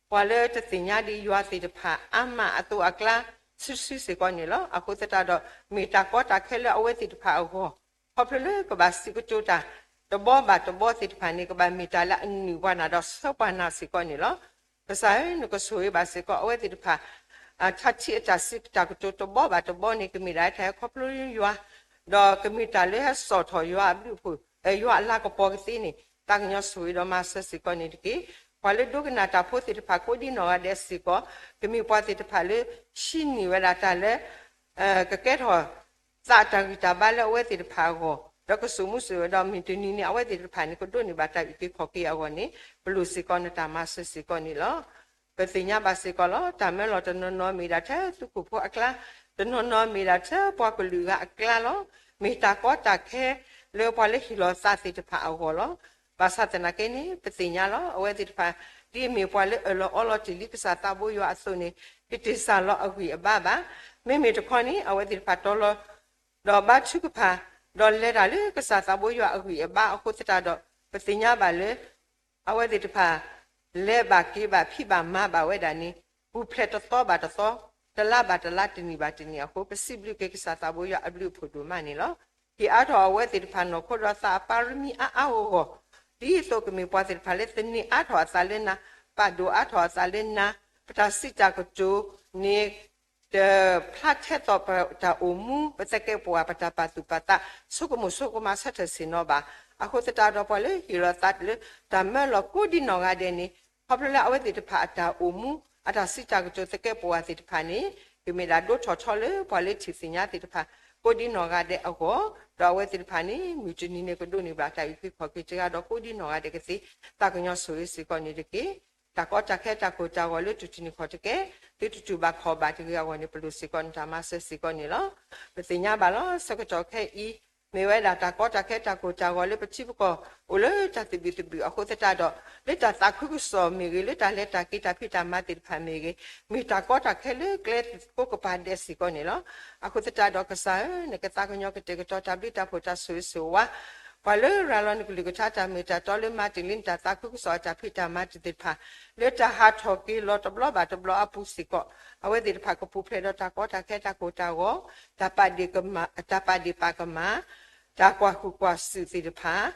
ပှၤလၢတသ့ၣ်ညါဒံးယွၤသ့ၣ်တဖၣ်အါမးအသိးအကျါ ဆံးဆံးစ့ၢ်ကီးန့ၣ်လီၤ. အဃိသတးဒီး မ့ၢ်တၢ်ကီတၢ်ခဲလၢအဝဲသ့ၣ်တဖၣ်အဂီၢ်, ခီဖျိလၢကဘၣ်စံးကတိၤတၢ် တဘီဘၣ်တဘီသ့ၣ်တဖၣ်န့ၣ် ကဘၣ်မ့ၢ်တၢ်လၢအနုာ်ပှၤနၤဒီးဆှၢပှၤနၤစ့ၢ်ကီးန့ၣ်လီၤ. ကစၢ်ဧၢ, နကဆိၣ်ဂ့ၤဘၣ်စ့ၢ်ကီး အဝဲသ့ၣ်တဖၣ် ထါထံးအတၢ်စံးတၢ်ကတိၤတဘီဘၣ်တဘီန့ၣ် ကမ့ၢ်ဒၣ်တၢ်ဟဲခီဖျိယွၤ, ဒီးကမ့ၢ်တၢ်လၢဟဲစိာ်ထီၣ်ယွၤအဘျုးအဖှိၣ်, ယွၤအလၤကပီၤကသ့န့ၣ် သးကညီၤဆိၣ်ဂ့ၤဒီးမၤစၢၤစ့ၢ်ကီးန့ၣ်တက့ၢ်. ပှၤလၢဒိကနၣ်တၢ်ဖိသ့ၣ်တဖၣ်ကိးဒံနီၢ်ဂၤဒဲးစ့ၢ်ကီး, ကမ့ၢ်ပှၤသ့ၣ်တဖၣ်လၢ ဟံးန့ၢ်ဝဲဒၣ်တၢ်လၢ ကကဲထီၣ် သးတၢ်ဂံၢ်တၢ်ဘါလၢအဝဲသ့ၣ်တဖၣ်အဂီၢ်, ဒီးကစိာ်မူစိာ်ဂဲၤဒီးမုၢ်တနံၤန့ၣ် အဝဲသ့ၣ်တဖၣ်န့ၣ် ကဒိးန့ၢ်ဘၣ်တၢ်အုၣ်က့ၤခီၣ်က့ၤအဂီၢ်န့ၣ် ပလိၣ်စ့ၢ်ကီးနတၢ်မၤစၢၤစ့ၢ်ကီးန့ၣ်လီၤ. ပသ့ၣ်ညါဘၣ်စ့ၢ်ကီးလီၤ. တၢ်မၢလီၤတနီၤနီၤမ့ၢ်ဒၣ်ထဲသုးခိၣ်ဖိအကျါ, တနီၤနီၤမ့ၢ်ဒၣ်ထဲပှၤကလုာ်ဂၤအကျါလီၤ. မ့ၢ်တၢ်ကီတၢ်ခဲလၢပှၤလၢဟ့ၣ်လီၤသးသ့ၣ်တဖၣ်အဂီၢ်လီၤ. ဘၣ်ဆၣ်သနာ်က့န့ၣ် ပသ့ၣ်ညါလီၤ. အဝဲသ့ၣ်တဖၣ် ဒ်အမ့ၢ်ပှၤလၢအၢၣ်လီၤအီလီၤတ့ၢ်လံ ကစၢ်သးဘိယွၤအသိးန့ၣ် ကတ့ၢ်စၢ်လီၤအဂံၢ်အဘါဘၣ်. မ့မ့ၢ်တခီန့ၣ် အဝဲသ့ၣ်တဖၣ်တီလီၤ ဒီးဘါထုကဖၣ်, ဒီးလဲၤတၢ်လၢကစၢ်သးဘိယွၤအဂံၢ်အဘါအဃိသတးဒီး ပသ့ၣ်ညါဘၣ်လၢ အဝဲသ့ၣ်တဖၣ် လဲၤဘၣ်က့ၤဘၣ်ဖံးဘၣ်မၤဘၣ်ဝဲဒၣ်န့ၣ် ပူၤဖျဲးတသီဘၣ်တသီ, တလါဘၣ်တလါ, တနံၣ်ဘၣ်တနံၣ်အဃိ ပစံးဘျုးက့ၤကစၢ်သးဘိယွၤအဘျုးအဖှိၣ်ဒိၣ်မးန့ၣ်လီၤ. ဟ့ၣ်အါထီၣ်အဝဲသ့ၣ်တဖၣ်နီၢ်ခိဒီးသးအပၢ်ရမံၤအါအါဂီၢ်ဂီၢ်, ဒ်သိးကမ့ၢ်ပှၤသ့ၣ်တဖၣ်လၢသန့ၤအါထီၣ်အသးလၢနၤ, ပာ်ဒိၣ်အါထီၣ်အသးလၢနၤ, ပတၢ်စံးတၢ်ကတိၤန့ၣ် တဖျါထဲသိးပတၢ်အိၣ်မူ ပသကဲးပဝး ပတၢ်ပာ်သူၣ်ပာ်သး ဆိကမိၣ်ဆိကမးဆၢထၢၣ်ဆ့ၣ်နီၤဘၣ်. အဃိသတးဒီးပှၤလၢဟ့ၣ်လီၤသးလၢတၢ်မၢလီၤကိးဒံနီၢ်ဂၤဒဲးန့ၣ် ခီဖျိလၢအဝဲသ့ၣ်တဖၣ်အတၢ်အိၣ်မူ အတၢ်စံးတၢ်ကတိၤသကဲးပဝးသ့ၣ်တဖၣ်န့ၣ် ကမ့ၢ်ဒၣ်ဒိထီၣ်ထီလၢပှၤလၢထံၣ်သ့ၣ်ညါသ့ၣ်တဖၣ် ကိးဒံနီၢ်ဂၤဒဲးအဂီၢ်, ဒီးအဝဲသ့ၣ်တဖၣ်န့ၣ် မုၢ်တနံၤန့ၣ်ကဒိးန့ၢ်ဘၣ်တၢ်အုၣ်က့ၤခီၣ်က့ၤတဂၤဒီးကိးဒံနီၢ်ဂၤဒဲးကသ့, သးကညီၤဆိၣ်ဂ့ၤစ့ၢ်ကီးန့ၣ်တက့ၢ်. တၢ်ကီတၢ်ခဲတၢ်ကိၢ်တၢ်ဂီၤလၢတထံၣ်န့ၢ်ခီၣ်တကဲ, သုတတူၢ်ဘၣ်ခီၣ်ဘၣ်တဂ့ၤအဂီၢ်န့ၣ် ပလိၣ်စ့ၢ်ကီးနတၢ်မၤစၢၤစ့ၢ်ကီးန့ၣ်လီၤ. ပသ့ၣ်ညါဘၣ်လီၤ ဆၢကတီၢ်ခဲအံၤ မ့ၢ်ဝဲဒၣ်တၢ်ကီတၢ်ခဲတၢ်ကိၢ်တၢ်ဂီၤလၢပထံပကီၢ် အိၣ်လၢတၢ်သဘံၣ်သဘုၣ်အဃိသတးဒီး လၢတၢ်သးခုကစီၣ်မ့ၢ်ဂ့ၤ, လၢတၢ်လဲၤတၢ်က့ၤတၢ်ဖံးတၢ်မၤသ့ၣ်တဖၣ်မ့ၢ်ဂ့ၤ, မ့ၢ်တၢ်ကီတၢ်ခဲလၢကျဲကိးကပၤဒဲးစ့ၢ်ကီးန့ၣ်လီၤ. အဃိသတးဒီးကစၢ်ဧၢ, နကသးကညီၤကတဲာ်ကတီၤတၢ်ဘျုးတၢ်ဖှိၣ်တၢ်ဆိၣ်ဂ့ၤဆိၣ်ဝါ ပှၤလၢရၤလီၤနကလုၢ်ကထါတၢ်မ့ၢ်တၢ်တီလၢမၤတ့ၢ်လံနတၢ်သးခုကစီၣ်အတၢ်ဖံးတၢ်မၤတၢ်သ့ၣ်တဖၣ် လၢတၢ်ဟးထီၣ်က့ၤလီၤတဘျီဘၣ်တဘျီအပူၤစ့ၢ်ကီး, အဝဲသ့ၣ်တဖၣ်ကပူၤဖျဲးဒီးတၢ်ကီတၢ်ခဲတၢ်ကိၢ်တၢ်ဂီၤ, တၢ်ပာ်ဒ့ၣ်ပာ်ကမၣ်, တၢ်ကွၢ်ဟုၣ်ကွၢ်စူၣ်သ့ၣ်တဖၣ်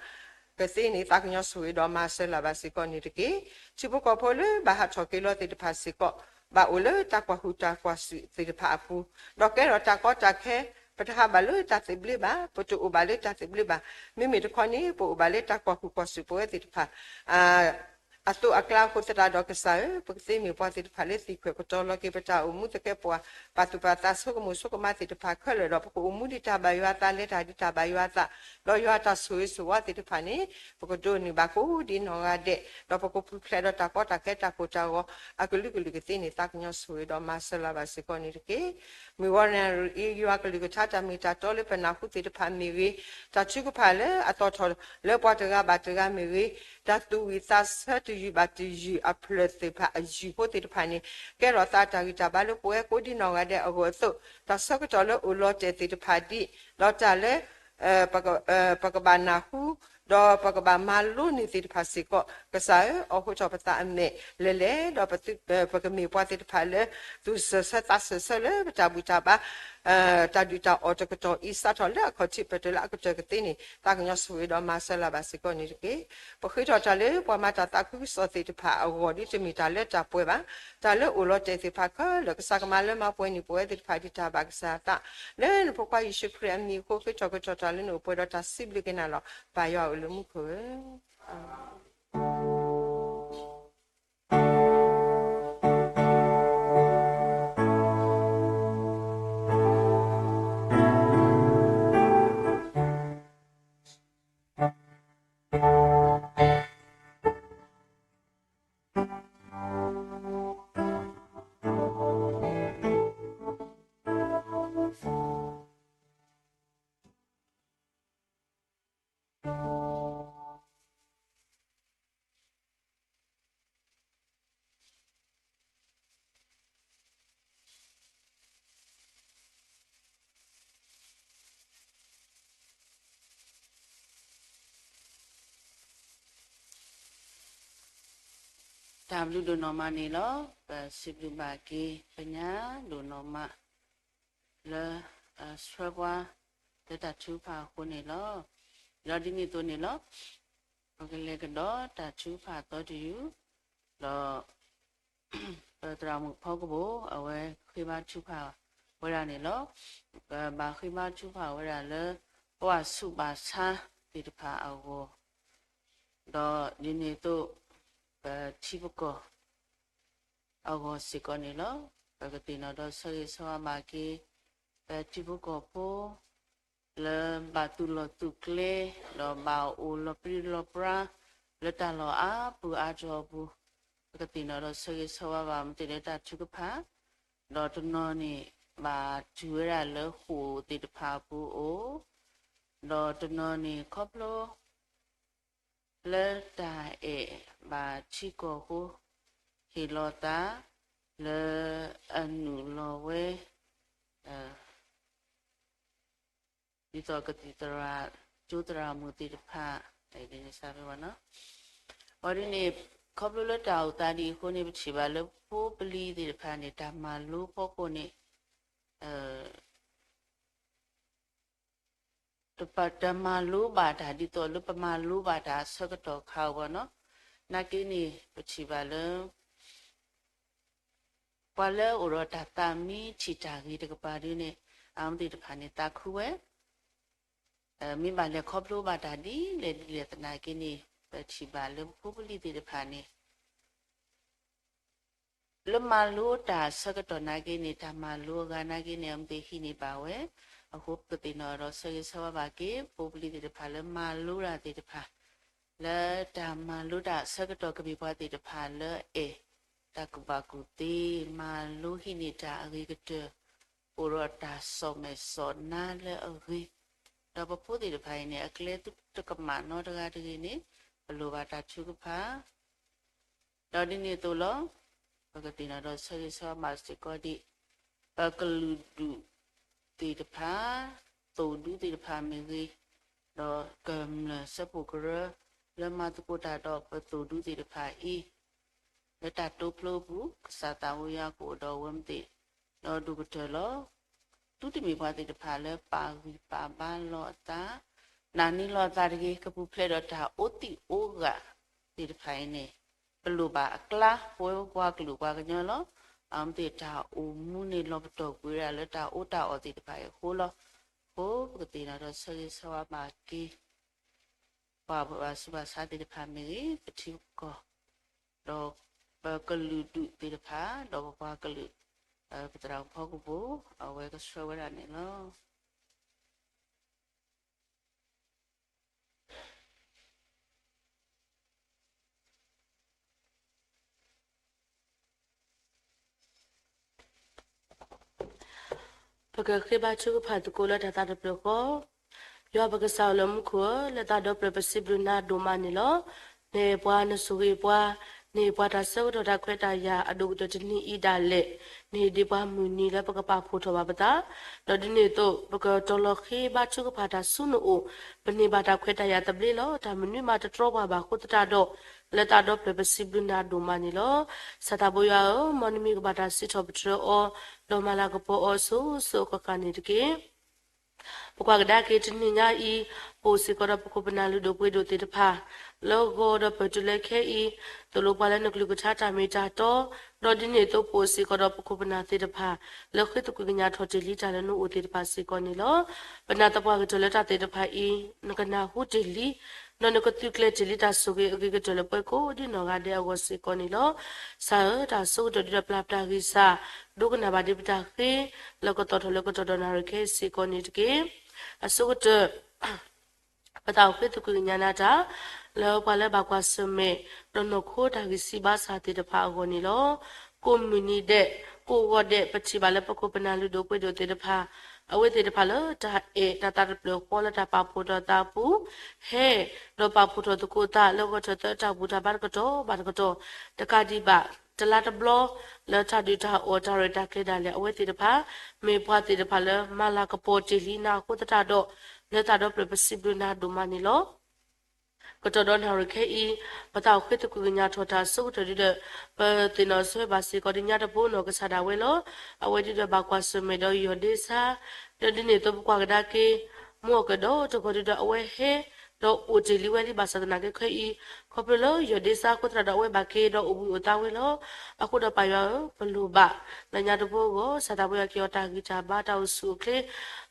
ကသ့န့ၣ် သးကညီၤဆိၣ်ဂ့ၤဒီးမၤစၢၤလၢ်ဘၣ်စ့ၢ်ကီးန့ၣ်တက့ၢ်. ထံဖိကီၢ်ဖိလၢဘၣ်ဟးထီၣ်က့ၤလီၤသ့ၣ်တဖၣ်စ့ၢ်ကီး ဘၣ်အိၣ်လၢတၢ်ကွၢ်ဟုၣ်တၢ်ကွၢ်စူၣ်သ့ၣ်တဖၣ်အပူၤ, ဒီးကဲထီၣ်တၢ်ကီတၢ်ခဲ, ပတဟးဘၣ်လၢတၢ်သဘျ့ဘၣ်, ပတအိၣ်ဘၣ်လၢတၢ်သဘျ့ဘၣ်, မ့မ့ၢ်တခီန့ၣ် ပအိၣ်ဘၣ်လၢတၢ်ကွၢ်ဟုၣ်ကွၢ်စူၣ်ပဝဲသ့ၣ်တဖၣ် အသိးအကျါအဃိသတးဒီးကစၢ်ဧၢ, ပကသ့မ့ၢ်ပှၤသ့ၣ်တဖၣ်လၢသံခွဲးကတီၤလီၤက့ၤပတၢ်အိၣ်မူသကဲပှၤ ပာ်သူၣ်ပာ်သးဆိကမိၣ်ဆိကမးသ့ၣ်တဖၣ်ခဲလၢာ်ဒီး ပကအိၣ်မူဒ်တၢ်ဘၣ်ယွၤအသး လဲၤတၢ်ဒ်တၢ်ဘၣ်ယွၤအသး, ဒီးယွၤတၢ်ဆိၣ်ဂ့ၤဆိၣ်ဝါသ့ၣ်တဖၣ်န့ၣ် ပကဒိးန့ၢ်ဘၣ်ကိးဒံနီၢ်ဂၤဒဲး, ဒီးပကပူၤဖျဲးဒီးတၢ်ကီတၢ်ခဲတၢ်ကိၢ်တၢ်ဂီၤ အကလုာ်ကလုာ်ကသ့န့ၣ် သးကညီၤဆိၣ်ဂ့ၤဒီးမၤစၢၤလၢ်ဘၣ်စ့ၢ်ကီးန့ၣ်တက့ၢ်. မုၢ်ဂီၤနံၤအံၤ ယွၤကလုၢ်ကထါတၢ်မ့ၢ်တၢ်တီလၢပနၢ်ဟူသ့ၣ်တဖၣ်မ့ၢ်ဂ့ၤ, တၢ်ထုကဖၣ်လၢအသီၣ်ထီၣ်လၢပှၤတဂၤဘၣ်တဂၤမ့ၢ်ဂ့ၤ, တၢ်သူၣ်ဝံၣ်သးဆၢတယုၢ်ဘၣ်တယုၢ်အဖျၢၣ်သ့ၣ်တဖၣ်အယုၢ်ဖိသ့ၣ်တဖၣ်န့ၣ် ကဲထီၣ်သးတၢ်ဂံၢ်တၢ်ဘါလၢပဝဲကိးဒံနီၢ်ဂၤဒဲးအဂီၢ်အသိး, တၢ်ဆၢကတီၢ်လၢအိၣ်လီၤတဲာ်သ့ၣ်တဖၣ်ဒ်, ဒီးတၢ်လၢ ပကဘၣ်နၢ်ဟူ, ဒီးပကဘၣ်မၤလိန့ၢ်သ့ၣ်တဖၣ်စ့ၢ်ကီး, ကစၢ်ဧၢ, အိးထီၣ်ပသးအမဲာ်လဲၤလဲၤ, ဒီးပကမ့ၢ်ပှၤသ့ၣ်တဖၣ်လၢ သူၣ်စၢၤဆၢသးစၢၤဆၢလၢပတၢ်ဘူၣ်တၢ်ဘါ တၢ်ဒုၣ်တၢ်အီၣ်တကတီၢ်အံၤ စးထီၣ်လၢအခီၣ်ထံးပတြၢၤလၢအကတၢၢ်ကသ့န့ၣ် သးကညီၤဆိၣ်ဂ့ၤဒီးမၤစၢၤလၢ်ဘၣ်စ့ၢ်ကီးန့ၣ်တက့ၢ်. ပဃ့ထီၣ်တၢ်လၢပှၤမၤတၢ်သးခုကစီၣ်သ့ၣ်တဖၣ်အဂီၢ် ဒ်တမ့ၢ်တၢ်လၢတၢ်ပှဲၤဘၣ်, တၢ်လၢအိၣ်လီၤတဲာ်သ့ၣ်တဖၣ်ခဲလၢာ် ကစၢ်ကမၤလၢမၤပှဲၤန့ၢ်ပဝဲသ့ၣ်တဖၣ်ဒ်တၢ်ဘၣ်ကစၢ်အသး, လၢနဖိခွါယ့ၣ်ၡူးခရံာ်အမံၤအဃိ ဃ့ထီၣ်ကတီၢ်တၢ်လၢနအိၣ်ပှဲၤဒီးတၢ်စံးဘျုးက့ၤနၤလီၤ. ပၢ်ယွၤအိၣ်လၢမူခိၣ်ဧၢ. တၢ်ဘျုးဒိၣ်နီၢ်မးန့ၣ်လီၤ. ပစံးဘျုးဘၣ်က့ၤပညါဒိၣ်နီၢ်မး လၢ ဆှၢပှၤ လၢတၢ်ထုကဖၣ်အဃိန့ၣ်လီၤ. ဒီးဒ်န့ၣ်အသိးန့ၣ်လီၤ. ပကလဲၤကဒီးတၢ်ထုကဖၣ်အသီတယုၢ်, ဒီး ပသရၣ်မုၣ်ဖီကဘိၣ် အဝဲဃ့ဘါထုကဖၣ်ဝဲဒၣ်န့ၣ်လီၤ. ပဘၣ်ဃ့ဘါထုကဖၣ်ဝဲဒၣ်လၢ ပဘၣ်ဆူးဘၣ်ဆါသ့ၣ်တဖၣ်အဂီၢ်, ဒီးဒ်န့ၣ်အသိး ပထံပကီၢ် အဂီၢ်စ့ၢ်ကီးန့ၣ်လီၤ. ပကသ့ၣ်နီၣ်ဒီးဆၢဂ့ၤဆၢဝါဘၣ်က့ၤ ပထံဖိကီၢ်ဖိ လၢဘၣ်သူၣ်လီၢ်သူၣ်ကျဲ ဒီးဘၣ်အိၣ်လီၤပြံလီၤပြါ လၢတၢ်လီၢ်အါပူၤအါတီၤအပူၤ, ပကသ့ၣ်နီၣ်ဒီးဆၢဂ့ၤဆၢဝါဘၣ်မ့ၢ်သ့ၣ်လၢတၢ်ထုကဖၣ်, ဒီးတနီၤန့ၣ် ဘၣ်တုၤဝဲဒၣ်လၢဃိာ်သ့ၣ်တဖၣ်အပူၤအိၣ်, ဒီးတနီၤန့ၣ်ခီဖျိ လၢတၢ်အဲၣ်ဘၣ်ထံကီၢ်အဃိ ဟ့ၣ်လီၤသး လၢအနုာ်လီၤဝဲ ဒ်သိးကသံၣ်သရၣ် ကၠိသရၣ်မုၣ်သ့ၣ်တဖၣ် ဒ်န့ၣ်စးဖဲဝဲနီၤ, ဝဲဒ်န့ၣ် ခီဖျိလၢတၢ်အိၣ်သးဒ်အံၤအဃိန့ၣ် ပထံၣ်ဘၣ်လၢပဖိပလံၤသ့ၣ်တဖၣ်န့ၣ် တၢ်မၤလိဖီခိၣ်န့ၣ် တမၤလိဘၣ်တၢ်ဒ်သိးလၢပမၤလိဘၣ်တၢ်အဆၢကတီၢ်ခါအဂီၢ်နီၤ, နာ်က့န့ၣ် ပထံၣ်ဘၣ်လၢ ပှၤလၢအိၣ်ဒီးတၢ်သးမံထံၣ်တၢ်ဂ့ၤတကပၤဒ်န့ၣ် အဝဲသ့ၣ်တဖၣ်န့ၣ်သးခုဝဲ, မ့ၢ်ဘၣ်လဲၤခီဖျိဘၣ်တၢ်ဒ်လဲၣ်ဒ်လဲၣ်သနာ်က့န့ၣ် ပထံၣ်ဘၣ်လၢပဖိပလံၤသ့ၣ်တဖၣ်န့ၣ် လၢမၤလိတၢ်အဆၢကတီၢ်နာ်က့န့ၣ် တၢ်မၤလိအဂၤနာ်က့န့ၣ် အဝဲသ့ၣ်ဟံးန့ၢ်ဘၣ်ဝဲ, အဃိပကသ့ၣ်နီၣ်ဒီးဆၢဂ့ၤဆၢဝါဘၣ်က့ၤ ဖိပလံၤသ့ၣ်တဖၣ်လၢမၤလိတၢ်သ့ၣ်တဖၣ်, လၢတၢ်မၤလိတၢ်အဆၢကတီၢ် ကမ့ၢ်ပှၤသ့ၣ်တဖၣ်လၢအဲၣ်တၢ်ကူၣ်ဘၣ်ကူၣ်သ့, မၤလိဟံးန့ၢ်တၢ်အဂ့ၤကတၢၢ်, အိၣ်ဒီးတၢ်စီၣ်မဲာ်စီၣ်နါလၢအဂ့ၤ, ဒီးပဖိသ့ၣ်တဖၣ်အံၤန့ၣ် အကျဲသုတကမၣ်နီတဂၤတဂ့ၤန့ၣ် ပလိၣ်ဘၣ်တၢ်ထုကဖၣ် ဒီးဒ်န့ၣ်အသိးလီၤ. ပကသ့ၣ်နီၣ်ဒီးဆၢဂ့ၤဆၢဝါဘၣ်စ့ၢ်ကီးဒံး ပကလုာ်ဒူၣ်သ့ၣ်တဖၣ်, သိၣ်ဒူသ့ၣ်တဖၣ်မ့ၢ်ဂ့ၤ, ဒီးကမျၢၢ်စၢဖှိၣ်ကရၢ လၢမၤသကိးတၢ်ဒီးပသိၣ်ဒူသ့ၣ်တဖၣ်အံၤ, လၢတၢ်တိဖျိအပူၤ ကစၢ်သးဘိယွၤကအိၣ်ဒီးအဝဲသ့ၣ် ဒီးဒိၣ်ကတၢၢ်လီၤ. သုတမ့ၢ်ပှၤသ့ၣ်တဖၣ်လၢပာ်ဂံၢ်ပာ်ဘါလိာ်အသး, နာ်န့ၢ်လိာ်အသးတဂ့ၤ, ကပူၤဖျဲးဒီးတၢ်အိၣ်သံးအိၣ်ဂၢၢ်သ့ၣ်တဖၣ်အံၤန့ၣ် ပလိၣ်ဘၣ်အကျါ ပဝဲပှၤကလုာ်ပှၤကညီလီၤ. အဝဲသ့ၣ်တၢ်အိၣ်မူန့ၣ် လီၤပတီၢ်ကွံာ်ဝဲဒၣ်လၢတၢ်အိၣ်တၢ်အီၣ်သ့ၣ်တဖၣ်အံၤအဃိလီၤ. အဃိပကသ့ၣ်နီၣ်ဒီးဆၢဂ့ၤဆၢဝါဘၣ်က့ၤ ပှၤဘၣ်ဆူးဘၣ်ဆါသ့ၣ်တဖၣ်မ့ၢ်ဂ့ၤ, ပထံပကီၢ်, ဒီးပကလုာ်ဒူၣ်သ့ၣ်တဖၣ်, ဒီးပပှၤကလုာ်, ပသရၣ်ဖီကပိၤ, အဝဲကဆှၢဝဲဒၣ်န့ၣ်လီၤ. ပကဃ့ဘါထုကဖၣ်သကိးလၢတၢ်သးတဖျၢၣ်ဃီ, ယွၤပကစၢ်လၢမူခိၣ်ဧၢ, လၢသးဒီဖျၢၣ်ပစံးဘျုးနၤဒိၣ်မးန့ၣ်လီၤ. နအဲၣ်ပှၤနဆိၣ်ဂ့ၤပှၤ, နဟ့ၣ်ပှၤတၢ်ဆၢကတီၢ်တၢ်ခွဲးတၢ်ယာ်အဒိၣ်ကတၢၢ်တနံၤအံၤဒၣ်လဲာ်, နဟ့ၣ်ဒံးပှၤမုၢ်နံၤလၢပကပာ်ဖှိၣ်ထီၣ်ဘၣ်ပသး, ဒီးဒ်န့ၣ်အသိး ပကတီၤလီၤဃ့ဘါထုကဖၣ်တၢ်ဆူနအိၣ်, ပန့ၢ်ဘၣ်တၢ်ခွဲးတၢ်ယာ်သဘျ့လီၤ. တၢ်မနုၤမးတတြီပှၤဘၣ်အဃိသတးဒီး, လၢသးဒီဖျၢၣ်ပစံးဘျုးနၤဒိၣ်မးန့ၣ်လီၤ. စၢ်သးဘိယွၤဧၢ, မ်နမံၤကဘၣ်တၢ်စံးထီၣ်ပတြၢၤအီၤ, ဒီးမၤလၤကပီၤအီၤအစိၤစိၤအဃၣ်ဃၣ်န့ၣ်တက့ၢ်. ပကွၢ်ကဒါက့ၤတနံၤညါအံၤ, ပအိၣ်စ့ၢ်ကီးဒီးပခိၣ်ပနၢ်လုၢ်ဒိၣ်ပှ့ၤဒိၣ်သ့ၣ်တဖၣ်, လၢဂီၤဒီးပတုၤလၢခဲအံၤ, သိၣ်လိပှၤလၢနကလုၢ်ကထါတၢ်မ့ၢ်တၢ်တီ, ဒီးဒ်န့ၣ်အသိးပအိၣ်စ့ၢ်ကီးဒီးပခိၣ်ပနၢ်သ့ၣ်တဖၣ်, လၢဃ့သကွံာ်ကညးထီၣ်တ့ၢ်လံတၢ်လၢနအိၣ်သ့ၣ်တဖၣ်စ့ၢ်ကီးန့ၣ်လီၤ. ပနာ်သပှၢ်ကတၢၢ်လၢတၢ်သ့ၣ်တဖၣ်အံၤ, နကနၢ်ဟူတ့ၢ်လံ, ဒီးနကသုးကျဲၤတ့ၢ်လံတၢ်ဆိၣ်ဂ့ၤအဂ့ၤကတၢၢ်လၢပှၤကိးဒ်နီၢ်ဂၤဒဲးအဂီၢ်စ့ၢ်ကီးန့ၣ်လီၤ. စၢ်ဧၢ, တၢ်အဆိကတၢၢ်ဒ်ဒီးပျၢ်ပတၢ်ဂံၢ်စၢ်, ဒိကနၣ်ဘၣ်ဒံးပတၢ်ဃ့, လၢကသီၣ်ထီၣ်လၢကတီၢ်ဒီးနၣ်ရံၣ်ခဲအံၤစ့ၢ်ကီးန့ၣ်တက့ၢ်. အဆိကတၢၢ် ပသးအိၣ်ဃ့သကွံာ်ကညးနၤတၢ်, လၢပှၤလၢဘၣ်ကွၢ်ဆၢၣ်မဲာ်, ဒီးနီၢ်ခိတၢ်ဂံၢ်စၢ်ဘါစၢ်သ့ၣ်တဖၣ်အဂီၢ်န့ၣ်လီၤ. ကိးမုၢ်နံၤဒဲး, ကိးဂီၤဒဲး ပထံၣ်ဘၣ်လၢပခိၣ်ပနၢ်လုၢ်ဒိၣ်ပှ့ၤဒိၣ်သ့ၣ်တဖၣ်, အဝဲသ့ၣ်တဖၣ်လၢတၢ်အဲၣ်တၢ်သးတဖျၢၣ်ဃီလၢတၢ်ပာ်ဖှိၣ်ထီၣ်သးအပူၤ, ဟဲ, ဒီးပာ်ဖှိၣ်ထီၣ်သကိးသးလၢဂီၤထၢၣ်သၢတၢ်ဘူၣ်တၢ်ဘါတကတီၢ်ဘၣ်တကတီၢ်, တကးဒံးဘၣ်, တလါတဘျီ, လၢတၢ်ဒုးတၢ်အီၣ်တၢ်ရဲၣ်တၢ်ကျဲၤဒၣ်လဲာ် အဝဲသ့ၣ်တဖၣ်, မ့ၢ်ပှၤသ့ၣ်တဖၣ်လၢမၤလၤကပီၤတ့ၢ်လံနၤအဃိသတးဒီး, လၢသးဒီဖျၢၣ်ပစံးဘျုးနၤဒိၣ်မးန့ၣ်လီၤ. ကတီၢ်ဒီးနၣ်ရံၣ်ခဲအံၤ, ပသးအိၣ်ဃ့သကွံာ်ကညးထီၣ်တၢ်အဆိကတၢၢ်ဒ်ဒီး, ပသ့ၣ်နီၣ်ဆၢဘၣ်စ့ၢ်ကီးဒ်ညါတဘိနီၢ်ကစၢ်ဒၣ်ဝဲလီၤ. အဝဲဒ်ဒီးဘၣ်ကွၢ်ဆၢၣ်မဲာ်ဒီးယီၢ်ဒ့ဆါ, ဒီးဒ်န့ၣ်အသိးပကွၢ်ကဒါက့ၤ, မုၢ်အီၣ်ကဒီးတဂီၤဒ်ဒီးအဝဲဟဲ, ဒီးအိၣ်တ့ၢ်လံဝဲလံဘၣ်ဆၣ်သနာ်က့ခဲအံၤ, ခီဖျိလၢယီၢ်ဒ့ဆါအဃိသတးဒီးအဝဲဘၣ်က့ၤဒီးအိၣ်ဘှံးအိၣ်သါဝဲလီၤ. အဃိဒီးပၢ်ယွၤဧၢ, ပလိၣ်ဘၣ်, လၢညါတဘိအဂီၢ် စၢ်သးဘိယွၤက့ၤအီၤတၢ်ဂံၢ်တၢ်ဘါတၢ်အိၣ်ဆူၣ်အိၣ်ချ့,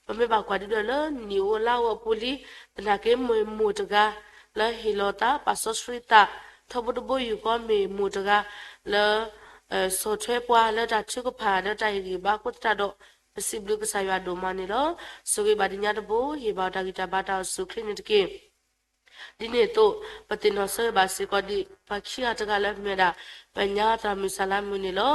ပမ့ၢ်ဘၣ်ကွၢ်ဒ်ဒီးလၢနံၣ်အိၣ်လါအိၣ်အပူၤလံ, သနာ်က့မ့ၢ်မိၢ်တဂၤ, လၢဟ့ၣ်လီၤသး ပာ်စီဆှံသး, ထီဘိတဘိယူၢ်ဃီမ့ၢ်မိၢ်တဂၤ, လၢ ဆီၣ်ထွဲပှၤလၢတၢ်ထုကဖၣ်လၢတၢ်ဟ့ၣ်ဂံၢ်ဘါအဃိသတးဒီး, ပစံးဘျုးကစၢ်ယွၤဒိၣ်မးန့ၣ်လီၤ. ဆိၣ်ဂ့ၤဘၣ်ဒ်ညါတဘိ, ဟ့ၣ်ဘၣ်အီၤတၢ်ဂံၢ်တၢ်ဘါတၢ်အိၣ်ဆူၣ်အိၣ်ချ့န့ၣ်တက့ၢ်. ဒ်န့ၣ်အသိး, ပသ့ၣ်နီၣ်ဆၢဘၣ်စ့ၢ်ကီးဒ်ပှၤခံဂၤတဂၤလၢမ့ၢ်ဝဲဒၣ်, ပညါသရၣ်မုၣ်စၢ်လါမုၣ်န့ၣ်လီၤ.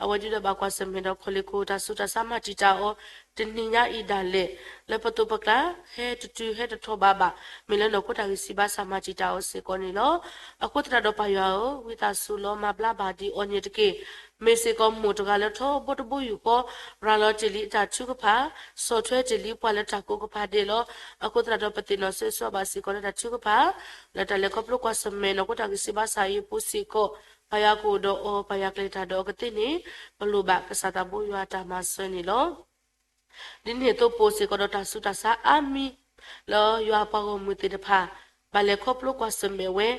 အဝဲဒ်ဒီးဘၣ်ကွၢ်ဆၢၣ်မဲာ်ဒီးခီၣ်လ့ၢ်ခိၣ်တၢ်ဆူးတၢ်ဆါမၤတံာ်တာ်အီၤ, တနံၤညါအံၤဒၣ်လဲာ်, လၢပသိးပကျါ, ဟဲတတုၤဟဲတထီၣ်ဘးဘၣ်, မ့ၢ်လၢနီၢ်ခိတၢ်ဂံၢ်စၢ်ဘါစၢ်မၤတံာ်တာ်အီၤစ့ၢ်ကီးန့ၣ်လီၤ. အဃိသတးဒီးပၢ်ယွၤဧၢ, ဝံသးစူၤလီၤမၤဘျါဘၣ်ဒံးအီၤန့ၣ်တက့ၢ်. မ့ၢ်စ့ၢ်ကီးမိၢ်တဂၤလၢထီဘိတဘိယူၢ်ဃီ, ရၤလီၤတ့ၢ်လံအတၢ်ထုကဖၣ်, ဆီၣ်ထွဲတ့ၢ်လံပှၤလၢတၢ်ကိးကပၤဒဲးလီၤ. အဃိသတးဒီးပသ့ၣ်နီၣ်ဆၢဘၣ်စ့ၢ်ကီးလၢတၢ်ထုကဖၣ်, လၢတၢ်လဲၤခီဖျိကွၢ်ဆၢၣ်မဲာ်နီၢ်ခိတၢ်ဂံၢ်စၢ်ဘါစၢ်အံၤအပူၤစ့ၢ်ကီး, ပၢ်ယွၤကအိၣ်ဒီးအီၤ, ပၢ်ယွၤကျဲၤတၢ်ဒီးအီၤကသ့န့ၣ်, ပလိၣ်ဘၣ်ကစၢ်သးဘိယွၤအတၢ်မၤစၢၤန့ၣ်လီၤ. ဒ်န့ၣ်အသိးပအိၣ်စ့ၢ်ကီးဒီးတၢ်ဆူးတၢ်ဆါအါမံၤ, လၢယွၤအပှၤဂီၢ်မုၢ်သ့ၣ်တဖၣ်, ဘၣ်လဲၤခီဖျိကွၢ်ဆၢၣ်မဲာ်ဝဲ,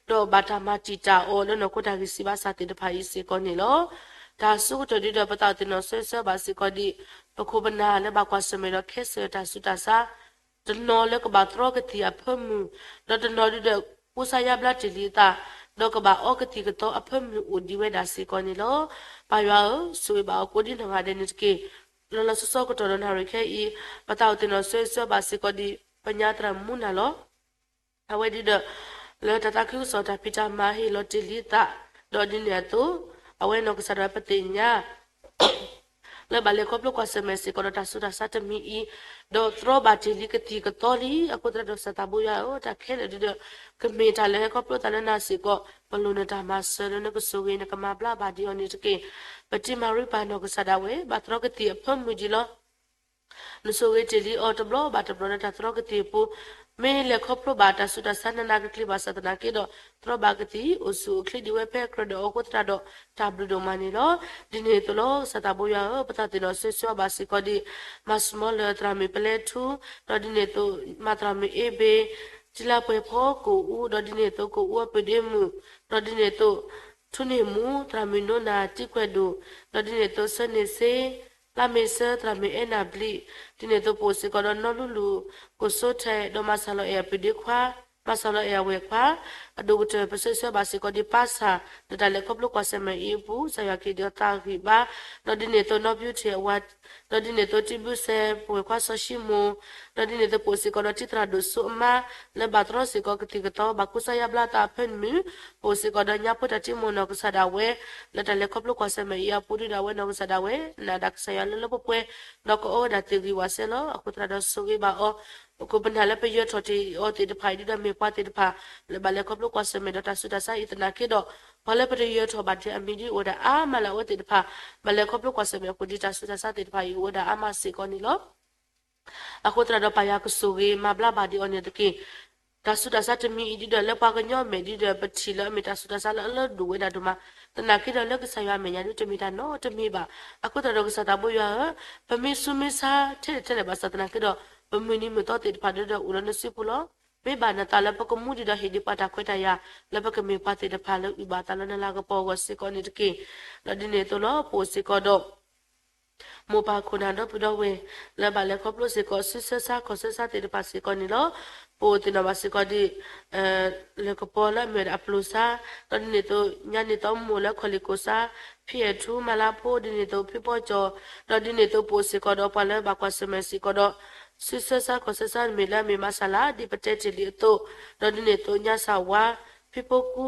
ဒီးဘၣ်တၢ်မၤတံာ်တာ်အီၤလၢနီၢ်ခိတၢ်ဂံၢ်စၢ်ဘါစၢ်သ့ၣ်တဖၣ်အံၤစ့ၢ်ကီးန့ၣ်လီၤ. တၢ်အဆိကတၢၢ်ဒ်ဒီးပသးအိၣ်သ့ၣ်နီၣ်ဆၢဆၢဘၣ်စ့ၢ်ကီးဒ်, ပခိၣ်ပနၢ်လၢဘၣ်ကွၢ်ဆၢၣ်မဲာ်ဒီးခဲစၢၣ်တၢ်ဆူးတၢ်ဆါ, တနီၤလၢကဘၣ်တြီကသံၣ်အဖၢမုၢ်, ဒီးတနီၤဒ်ဒီးကူစါယါဘျါတ့ၢ်လံအသး, ဒီးကဘၣ်အီကသံၣ်ကသီအဖၢမုၢ်အိၣ်ဒံးဝဲဒၣ်စ့ၢ်ကီးန့ၣ်လီၤ. ပၢ်ယွၤဧၢ, ဆိၣ်ဂ့ၤဘၣ်အီၤကိးဒ်နီၢ်ဂၤဒဲးန့ၣ်တက့ၢ်. လီၤလီၤဆီဆီကတီၢ်ဒီးနၣ်ရံၣ်ခဲအံၤ, ပသးအိၣ်သ့ၣ်နီၣ်ဆၢဂ့ၤဆၢဝါဘၣ်စ့ၢ်ကီးဒ်ပညါသရၣ်မူနၤလီၤ. အဝဲဒ်ဒီး လၢတၢ်သးခုကစီၣ်တၢ်ဖံးတၢ်မၤဟ့ၣ်လီၤတ့ၢ်လံသး, ဒီးဒ်န့ၣ်အသိး အဝဲနီၢ်ကစၢ်ဒၣ်ဝဲပသ့ၣ်ညါ လၢဘၣ်လဲၤခီဖျိကွၢ်ဆၢၣ်မဲာ်စ့ၢ်ကီးဒီးတၢ်ဆူးတၢ်ဆါတမံၤအံၤ, ဒီးတြီဘၣ်တ့ၢ်လံကသံၣ်ကသီလံ, အဃိသတးဒီးကစၢ်သးဘိယွၤဧၢ, တၢ်ခဲလၢာ်ဒ်ဒီး ကမ့ၢ်တၢ်လၢဟဲခီဖျိသးလၢနၤစ့ၢ်ကီး, ပလိၣ်နတၢ်မၤစၢၤလၢနကဆိၣ်ဂ့ၤနကမၤဘျါဘၣ်ဒံးအီၤန့ၣ်တက့ၢ်. ပတံၤမၤရံပၢ်နီၢ်ကစၢ်ဒၣ်ဝဲ ဘၣ်တြီကသံၣ်အဖၢမုၢ်ဒံးလီၤ. နဆိၣ်ဂ့ၤတ့ၢ်လံအီၤတဘျီဘၣ်တဘျီလၢတၢ်တြီကသံၣ်အပူၤ, မ့ၢ်လဲၤခီဖျိဘၣ်တၢ်ဆူးတၢ်ဆါနးနးကကလံၤဘၣ်ဆၣ်သနာ်က့ဒီး တြီဘၣ်ကသံၣ် အိၣ်ဆူၣ်အိၣ်ချ့ဒံးဝဲဖဲကြၢးဒီးအဃိသတးဒီး တၢ်ဘျုးဒိၣ်မးန့ၣ်လီၤ. ဒ်န့ၣ်အသိးလီၤ ကစၢ်သးဘိယွၤဧၢ, ပသးသ့ၣ်နီၣ်ဆၢဂ့ၤဆၢဝါဘၣ်စ့ၢ်ကီးဒ် မၤစမီလၢသရၣ်မုၣ်ပလဲထူ, ဒီးဒ်န့ၣ်အသိး မၤသရၣ်မုၣ်အ့ဘ့ၣ်, တံလါပှဲၤဖီကိၣ်အူ, ဒီးဒ်န့ၣ်အသိးကိၣ်အူအပုၢ်ဒ့မုၣ်, ဒီးဒ်န့ၣ်အသိး ထူန့ၢ်မူ သရၣ်မုၣ်နိနၤတံကွဲၢ်ဒိၣ်, ဒီးဒ်န့ၣ်အသိးဆၢန့ၣ်စ့ လါမ့ၤဆၢ သရၣ်မုၣ်အဲၣ်နၢ်ဘျံး, ဒ်န့ၣ်အသိးပအိၣ်စ့ၢ်ကီးဒီးနီလူလူ ကိၣ်စိထဲး ဒီးမၤစၢ်လီၤအဲၣ်အပုၢ်ဒ့ခွါ, မၤစၢ်လီၤအဲၣ်အဝဲၢ်ခွါ, အဒိၣ်ကတၢၢ် ပဆၢဂ့ၤဆၢဝါဘၣ်စ့ၢ်ကီးဒ်ပၢ်ဆၣ် လၢတၢ်လဲၤခီဖျိကွၢ်ဆၢၣ်မဲာ်အံၤအပူၤ ကစၢ်ယွၤကဟ့ၣ်ဒံးအီၤသးဂံၢ်ဘါ, ဒီးဒ်န့ၣ်အသိးနီၣ်ဘံထ့ၣ်အဝၤ, ဒီးဒ်န့ၣ်အသိးတံဘုစဲး ပဝဲၢ်ခွါစီၤၡံမိၣ်, ဒီးဒ်န့ၣ်အသိးပအိၣ်စ့ၢ်ကီးဒီးတံသရၣ်ဒိၣ်စိအမါ လၢဘၣ်တြီစ့ၢ်ကီးကသံၣ်ကသီ ဘၣ်ကူစါယါဘျါသးအဖၢမုၢ်, ပအိၣ်စ့ၢ်ကီးဒီးညါဖိတၢ်တံမိၢ်နီၢ်ကစၢ်ဒၣ်ဝဲ လၢတၢ်လဲၤခီဖျိကွၢ်ဆၢၣ်မဲာ်အံၤအပူၤဒ်ဒီးအဝဲနီၢ်ကစၢ်ဒၣ်ဝဲ နာ်ဒၣ်ကစၢ်ယွၤလၢလၢပှဲၤပှဲၤ, ဒီးကအီၣ်ဝဲဒၣ်သ့ၣ်ဂံၢ်ဝးစဲလီၤ. အဃိသတးဒီးဆိၣ်ဂ့ၤဘၣ်အီၤ, ပခိၣ်ပနၢ်လၢပယၢၤထီၣ်တ့ၢ်အီၤသ့ၣ်တဖၣ်အံၤဒ်ဒီးမ့ၢ်ပှၤသ့ၣ်တဖၣ် လၢဘၣ်လဲၤခီဖျိကွၢ်ဆၢၣ်မဲာ်ဒီးတၢ်ဆူးတၢ်ဆါအံၤသနာ်က့ဒီး ပှၤလၢပတယၢၤထီၣ်ဘၣ်ဒံးအမံၤဒ်အိၣ်ဝဲဒၣ်အါမးလၢအဝဲသ့ၣ်တဖၣ် ဘၣ်လဲၤခီဖျိကွၢ်ဆၢၣ်မဲာ်အဃိဒ်တၢ်ဆူးတၢ်ဆါသ့ၣ်တဖၣ်အံၤအိၣ်ဝဲဒၣ်အါမးစ့ၢ်ကီးန့ၣ်လီၤ. အဃိသတးဒီးပၢ်ယွၤကဆိၣ်ဂ့ၤမၤဘျါဘၣ်ဒံးအီၤန့ၣ်တက့ၢ်. တၢ်ဆူးတၢ်ဆါတမံၤအံၤဒ်ဒီးလၢပှၤကညီမဲာ်ဒ်ဒီးပထံၣ်လၢအမ့ၢ်တၢ်ဆူးတၢ်ဆါလၢအလၢဒိၣ်ဝဲဒၣ်ဒိၣ်မး, သနာ်က့ဒီးလၢကစၢ်ယွၤအမဲာ်ညါဒ်တမ့ၢ်တၢ်နီတမံၤဘၣ်. အဃိသတးဒီးကစၢ်သးဘိယွၤဧၢ, ပမ့ၢ်ဆူးမ့ၢ်ဆါထဲလဲၣ်ထဲလဲၣ်ဘၣ်ဆၣ်သနာ်က့ဒီး ပမုၢ်နံၤမုၢ်သီသ့ၣ်တဖၣ်ဒ်ဒီးအိၣ်လၢနစုပူၤလီၤ. မ့ၢ်ဘၣ်နသးလၢပကမူဒံးဒီးဟ့ၣ်ဒံးပှၤတၢ်ခွဲးတၢ်ယာ် လၢပကမ့ၢ်ပှၤသ့ၣ်တဖၣ်လၢအုၣ်ဘၣ်သးလၢနလၤကပီၤအဂီၢ်စ့ၢ်ကီးန့ၣ်တက့ၢ်. ဒီးဒ်န့ၣ်အသိးလီၤ ပအိၣ်စ့ၢ်ကီးဒီး မိၢ်ပၢ်ခိၣ်နၢ်ဒီပုၢ်ဒီဝဲၢ် လၢဘၣ်လဲၤခီဖျိစ့ၢ်ကီး ဆူးဆၢဆါခီၣ်ဆၢဆါသ့ၣ်တဖၣ်စ့ၢ်ကီးန့ၣ်လီၤ. ပအိၣ်သ့ၣ်နီၣ်ဘၣ်စ့ၢ်ကီးဒ် လၢကပီၤလၢအမ့ၢ်ဝဲဒၣ်အပျိၢ်ဆါ, ဒီးဒ်န့ၣ်အသိး ညါန့ၣ်သီမိၢ်လၢခီၣ်လံၣ်ကိၢ်ဆါ, ဖံအဲၣ်ထူ မၤလါဖိ ဒ်န့ၣ်အသိးဖံဖီကၠီၣ်, ဒီးဒ်န့ၣ်အသိးပအိၣ်စ့ၢ်ကီးဒီးပှၤလၢဘၣ်ကွၢ်ဆၢၣ်မဲာ်စ့ၢ်ကီးဒီး ဆူးဆၢဆါခီၣ်ဆၢဆါမ့ၢ်လၢအမ့ၢ်မၤစၢ်လၢ ဒ်ပတဲတ့ၢ်လံအသိး, ဒီးဒ်န့ၣ်အသိးညါစၢ်ဝါ ဖံဖိကူ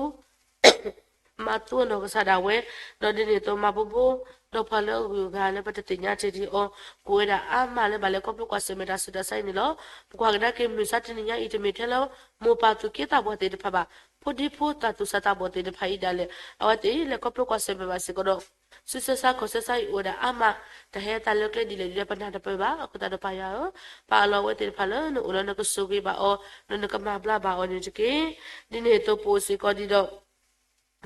မၤသူအနီၢ်ကစၢ်ဒၣ်ဝဲ, ဒီးဒ်န့ၣ်အသိးမၤဘိဘိ, ဒီးပှၤလၢအဂုၤအဂၤလၢပတသ့ၣ်ညါတ့ၢ်ဒံးအီၤ, ကအိၣ်ဝဲဒၣ်အါမးလၢဘၣ်လဲၤခီဖျိကွၢ်ဆၢၣ်မဲာ်တၢ်ဆူးတၢ်ဆါအံၤန့ၣ်လီၤ. ပကွၢ်ကဒါက့ၤမုၢ်ဆါတနံၤညါအံၤ တမ့ၢ်ထဲလၢ မိၢ်ပၢ်သူၣ်က့သးပှၢ်သ့ၣ်တဖၣ်ဘၣ်, ဖိဒံဖိသၣ်သူၣ်စၢ်သးဘီၣ်သ့ၣ်တဖၣ်အံၤဒၣ်လဲာ် အဝဲသ့ၣ်လဲၤခီဖျိကွၢ်ဆၢၣ်မဲာ်ဘၣ်စ့ၢ်ကီးဒီး ဆူးဆၢဆါခီၣ်ဆၢဆါအံၤအိၣ်ဝဲဒၣ်အါမး, တၢ်ဟဲတၢ်လၢကျဲဒ်လဲၣ်ဒ်လဲၣ်ပနၢ်တပၢၢ်ဘၣ်. အဃိသတးဒီးပၢ်ယွၤဧၢ, ပာ်အလီၤအဝဲသ့ၣ်တဖၣ်လၢနအိၣ်လၢနကဆိၣ်ဂ့ၤဘၣ်အီၤ, ဒီးနကမၤဘျါဘၣ်အီၤန့ၣ်တက့ၢ်. ဒ်န့ၣ်အသိးပအိၣ်စ့ၢ်ကီးဒ်ဒီး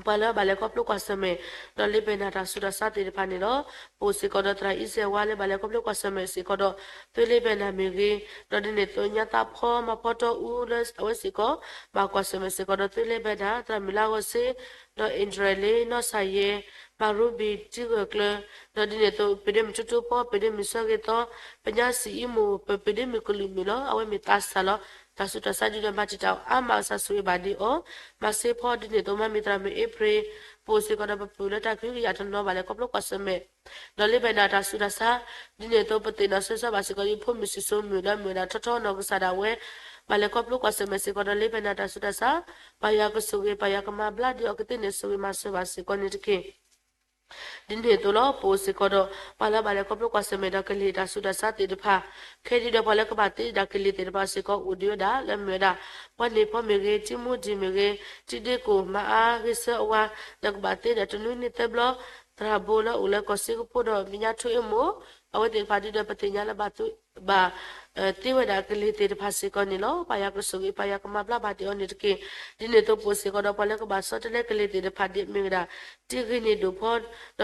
ပှၤလၢဘၣ်လဲၤခီဖျိကွၢ်ဆၢၣ်မဲာ်, ဒီးလ့ဘဲၣ်နၤတၢ်ဆူးတၢ်ဆါသ့ၣ်တဖၣ်န့ၣ်လီၤ. ပအိၣ်စ့ၢ်ကီးဒီးသရၣ်အံစဲးဝါလၢဘၣ်လဲၤခီဖျိကွၢ်ဆၢၣ်မဲာ်စ့ၢ်ကီးဒီး သွ့လ့ဘဲၣ်နၤမ့ၢ်ဂ့ၤ, ဒီးဒ်န့ၣ်အသိးညါသးဖီ မၤဖီတီအူလၢအဝဲစ့ၢ်ကီး ဘၣ်ကွၢ်ဆၢၣ်မဲာ်စ့ၢ်ကီးဒီးသွ့လ့ဘဲၣ်နၤ, သရၣ်မုၣ်လါဂီၤစ့, ဒီးအ့ၣ်ဒြဲၣ်လ့ နီၢ်ဆၣ်ယဲၢ်, မၤရူဘံၣ်တံဂၢၢ်ကျၢၤ, ဒီးဒ်န့ၣ်အသိး ပဒ့မုၣ်ထူထူဖီ ပဒ့မုၣ်စီၤဂ့ၤသီ, ပညါစံၣ်အံမိၢ် ပပဒ့မုၣ်ကလုာ်မုၣ်လီၤ. အဝဲမ့ၢ်သးစၢ်လီၤ. တၢ်ဆူးတၢ်ဆါဒ်ဒီးမၤတံာ်တာ်အီၤအါမး ကစၢ်ဆိၣ်ဂ့ၤဘၣ်ဒံးအီၤ, မၤစ့ဖီ ဒ်န့ၣ်အသိးမၤမံၤသရၣ်မုၣ်အ့ဖြ့ၣ်, ပအိၣ်စ့ၢ်ကီးဒီးပပုၢ်လၢတၢ်ကဟုကယာ်တနီၤဘၣ်လဲၤခီဖျိကွၢ်ဆၢၣ်မဲာ် ဒီးလ့ဘဲၣ်နၤတၢ်ဆူးတၢ်ဆါ, ဒ်န့ၣ်အသိးပသ့ၣ်နီၣ်ဆၢဂ့ၤဆၢဝါဘၣ်စ့ၢ်ကီး ယဖိမုၣ်စံၣ်စိမုၣ်လၢမ့ၢ်ဝဲဒၣ်ထီထီနီၢ်ကစၢ်ဒၣ်ဝဲ, ဘၣ်လဲၤခီဖျိကွၢ်ဆၢၣ်မဲာ်စ့ၢ်ကီးဒီးလ့ဘဲၣ်နၤတၢ်ဆူးတၢ်ဆါ, ပၢ်ယွၤကဆိၣ်ဂ့ၤ ပၢ်ယွၤကမၤဘျါဒံးအီၤကသ့ၣ်န့ၣ် ဆိၣ်ဂ့ၤမၤစၢၤဘၣ်စ့ၢ်ကီးန့ၣ်တက့ၢ်. ဒ်န့ၣ်အသိးလီၤ ပအိၣ်စ့ၢ်ကီးဒီးပှၤလၢဘၣ်လဲၤခီဖျိကွၢ်ဆၢၣ်မဲာ်ဒီးကလံၤတၢ်ဆူးတၢ်ဆါသ့ၣ်တဖၣ်, ခဲဒ်ဒီးပှၤလၢကဘၣ်သ့ဒၣ်ကလံၤသ့ၣ်တဖၣ်စ့ၢ်ကီးအိၣ်ဒံးဝဲဒၣ် လၢမ့ၢ်ဝဲဒၣ် ပှၤန့ၢ်ဖီမ့ၢ်ဂ့ၤ, တံမူဒံၣ်မ့ၢ်ဂ့ၤ, တံဒ့ကိၣ်မၤအါဂ့ၤဆၢအဝါ လၢကဘၣ်သ့ဒီးတနွံနံၣ်သၢဘျီ, သရၣ်ဘိလၢအိၣ်လၢကီၢ်စ့ၢ်ကီးဖိဒီး မ့ၢ်ညါထူအ့မိၢ်, အဝဲသ့ၣ်တဖၣ်ဒ်ဒီးပသ့ၣ်ညါလၢဘၣ် ဘၣ် သ့ဝဲဒၣ်ကလံၤသ့ၣ်တဖၣ်စ့ၢ်ကီးန့ၣ်လီၤ. ပၢ်ယွၤကဆိၣ်ဂ့ၤ ပၢ်ယွၤကမၤဘျါဘၣ်ဒံးအီၤန့ၣ်တက့ၢ်. ဒ်န့ၣ်အသိးပအိၣ်စ့ၢ်ကီးဒီးပှၤလၢကဘၣ်ဆီတလဲကလံၤသ့ၣ်တဖၣ်ဒ်မ့ၢ်ဝဲဒၣ် တံဂ့ၤန့ၢ်ဒိၣ်ဖီ,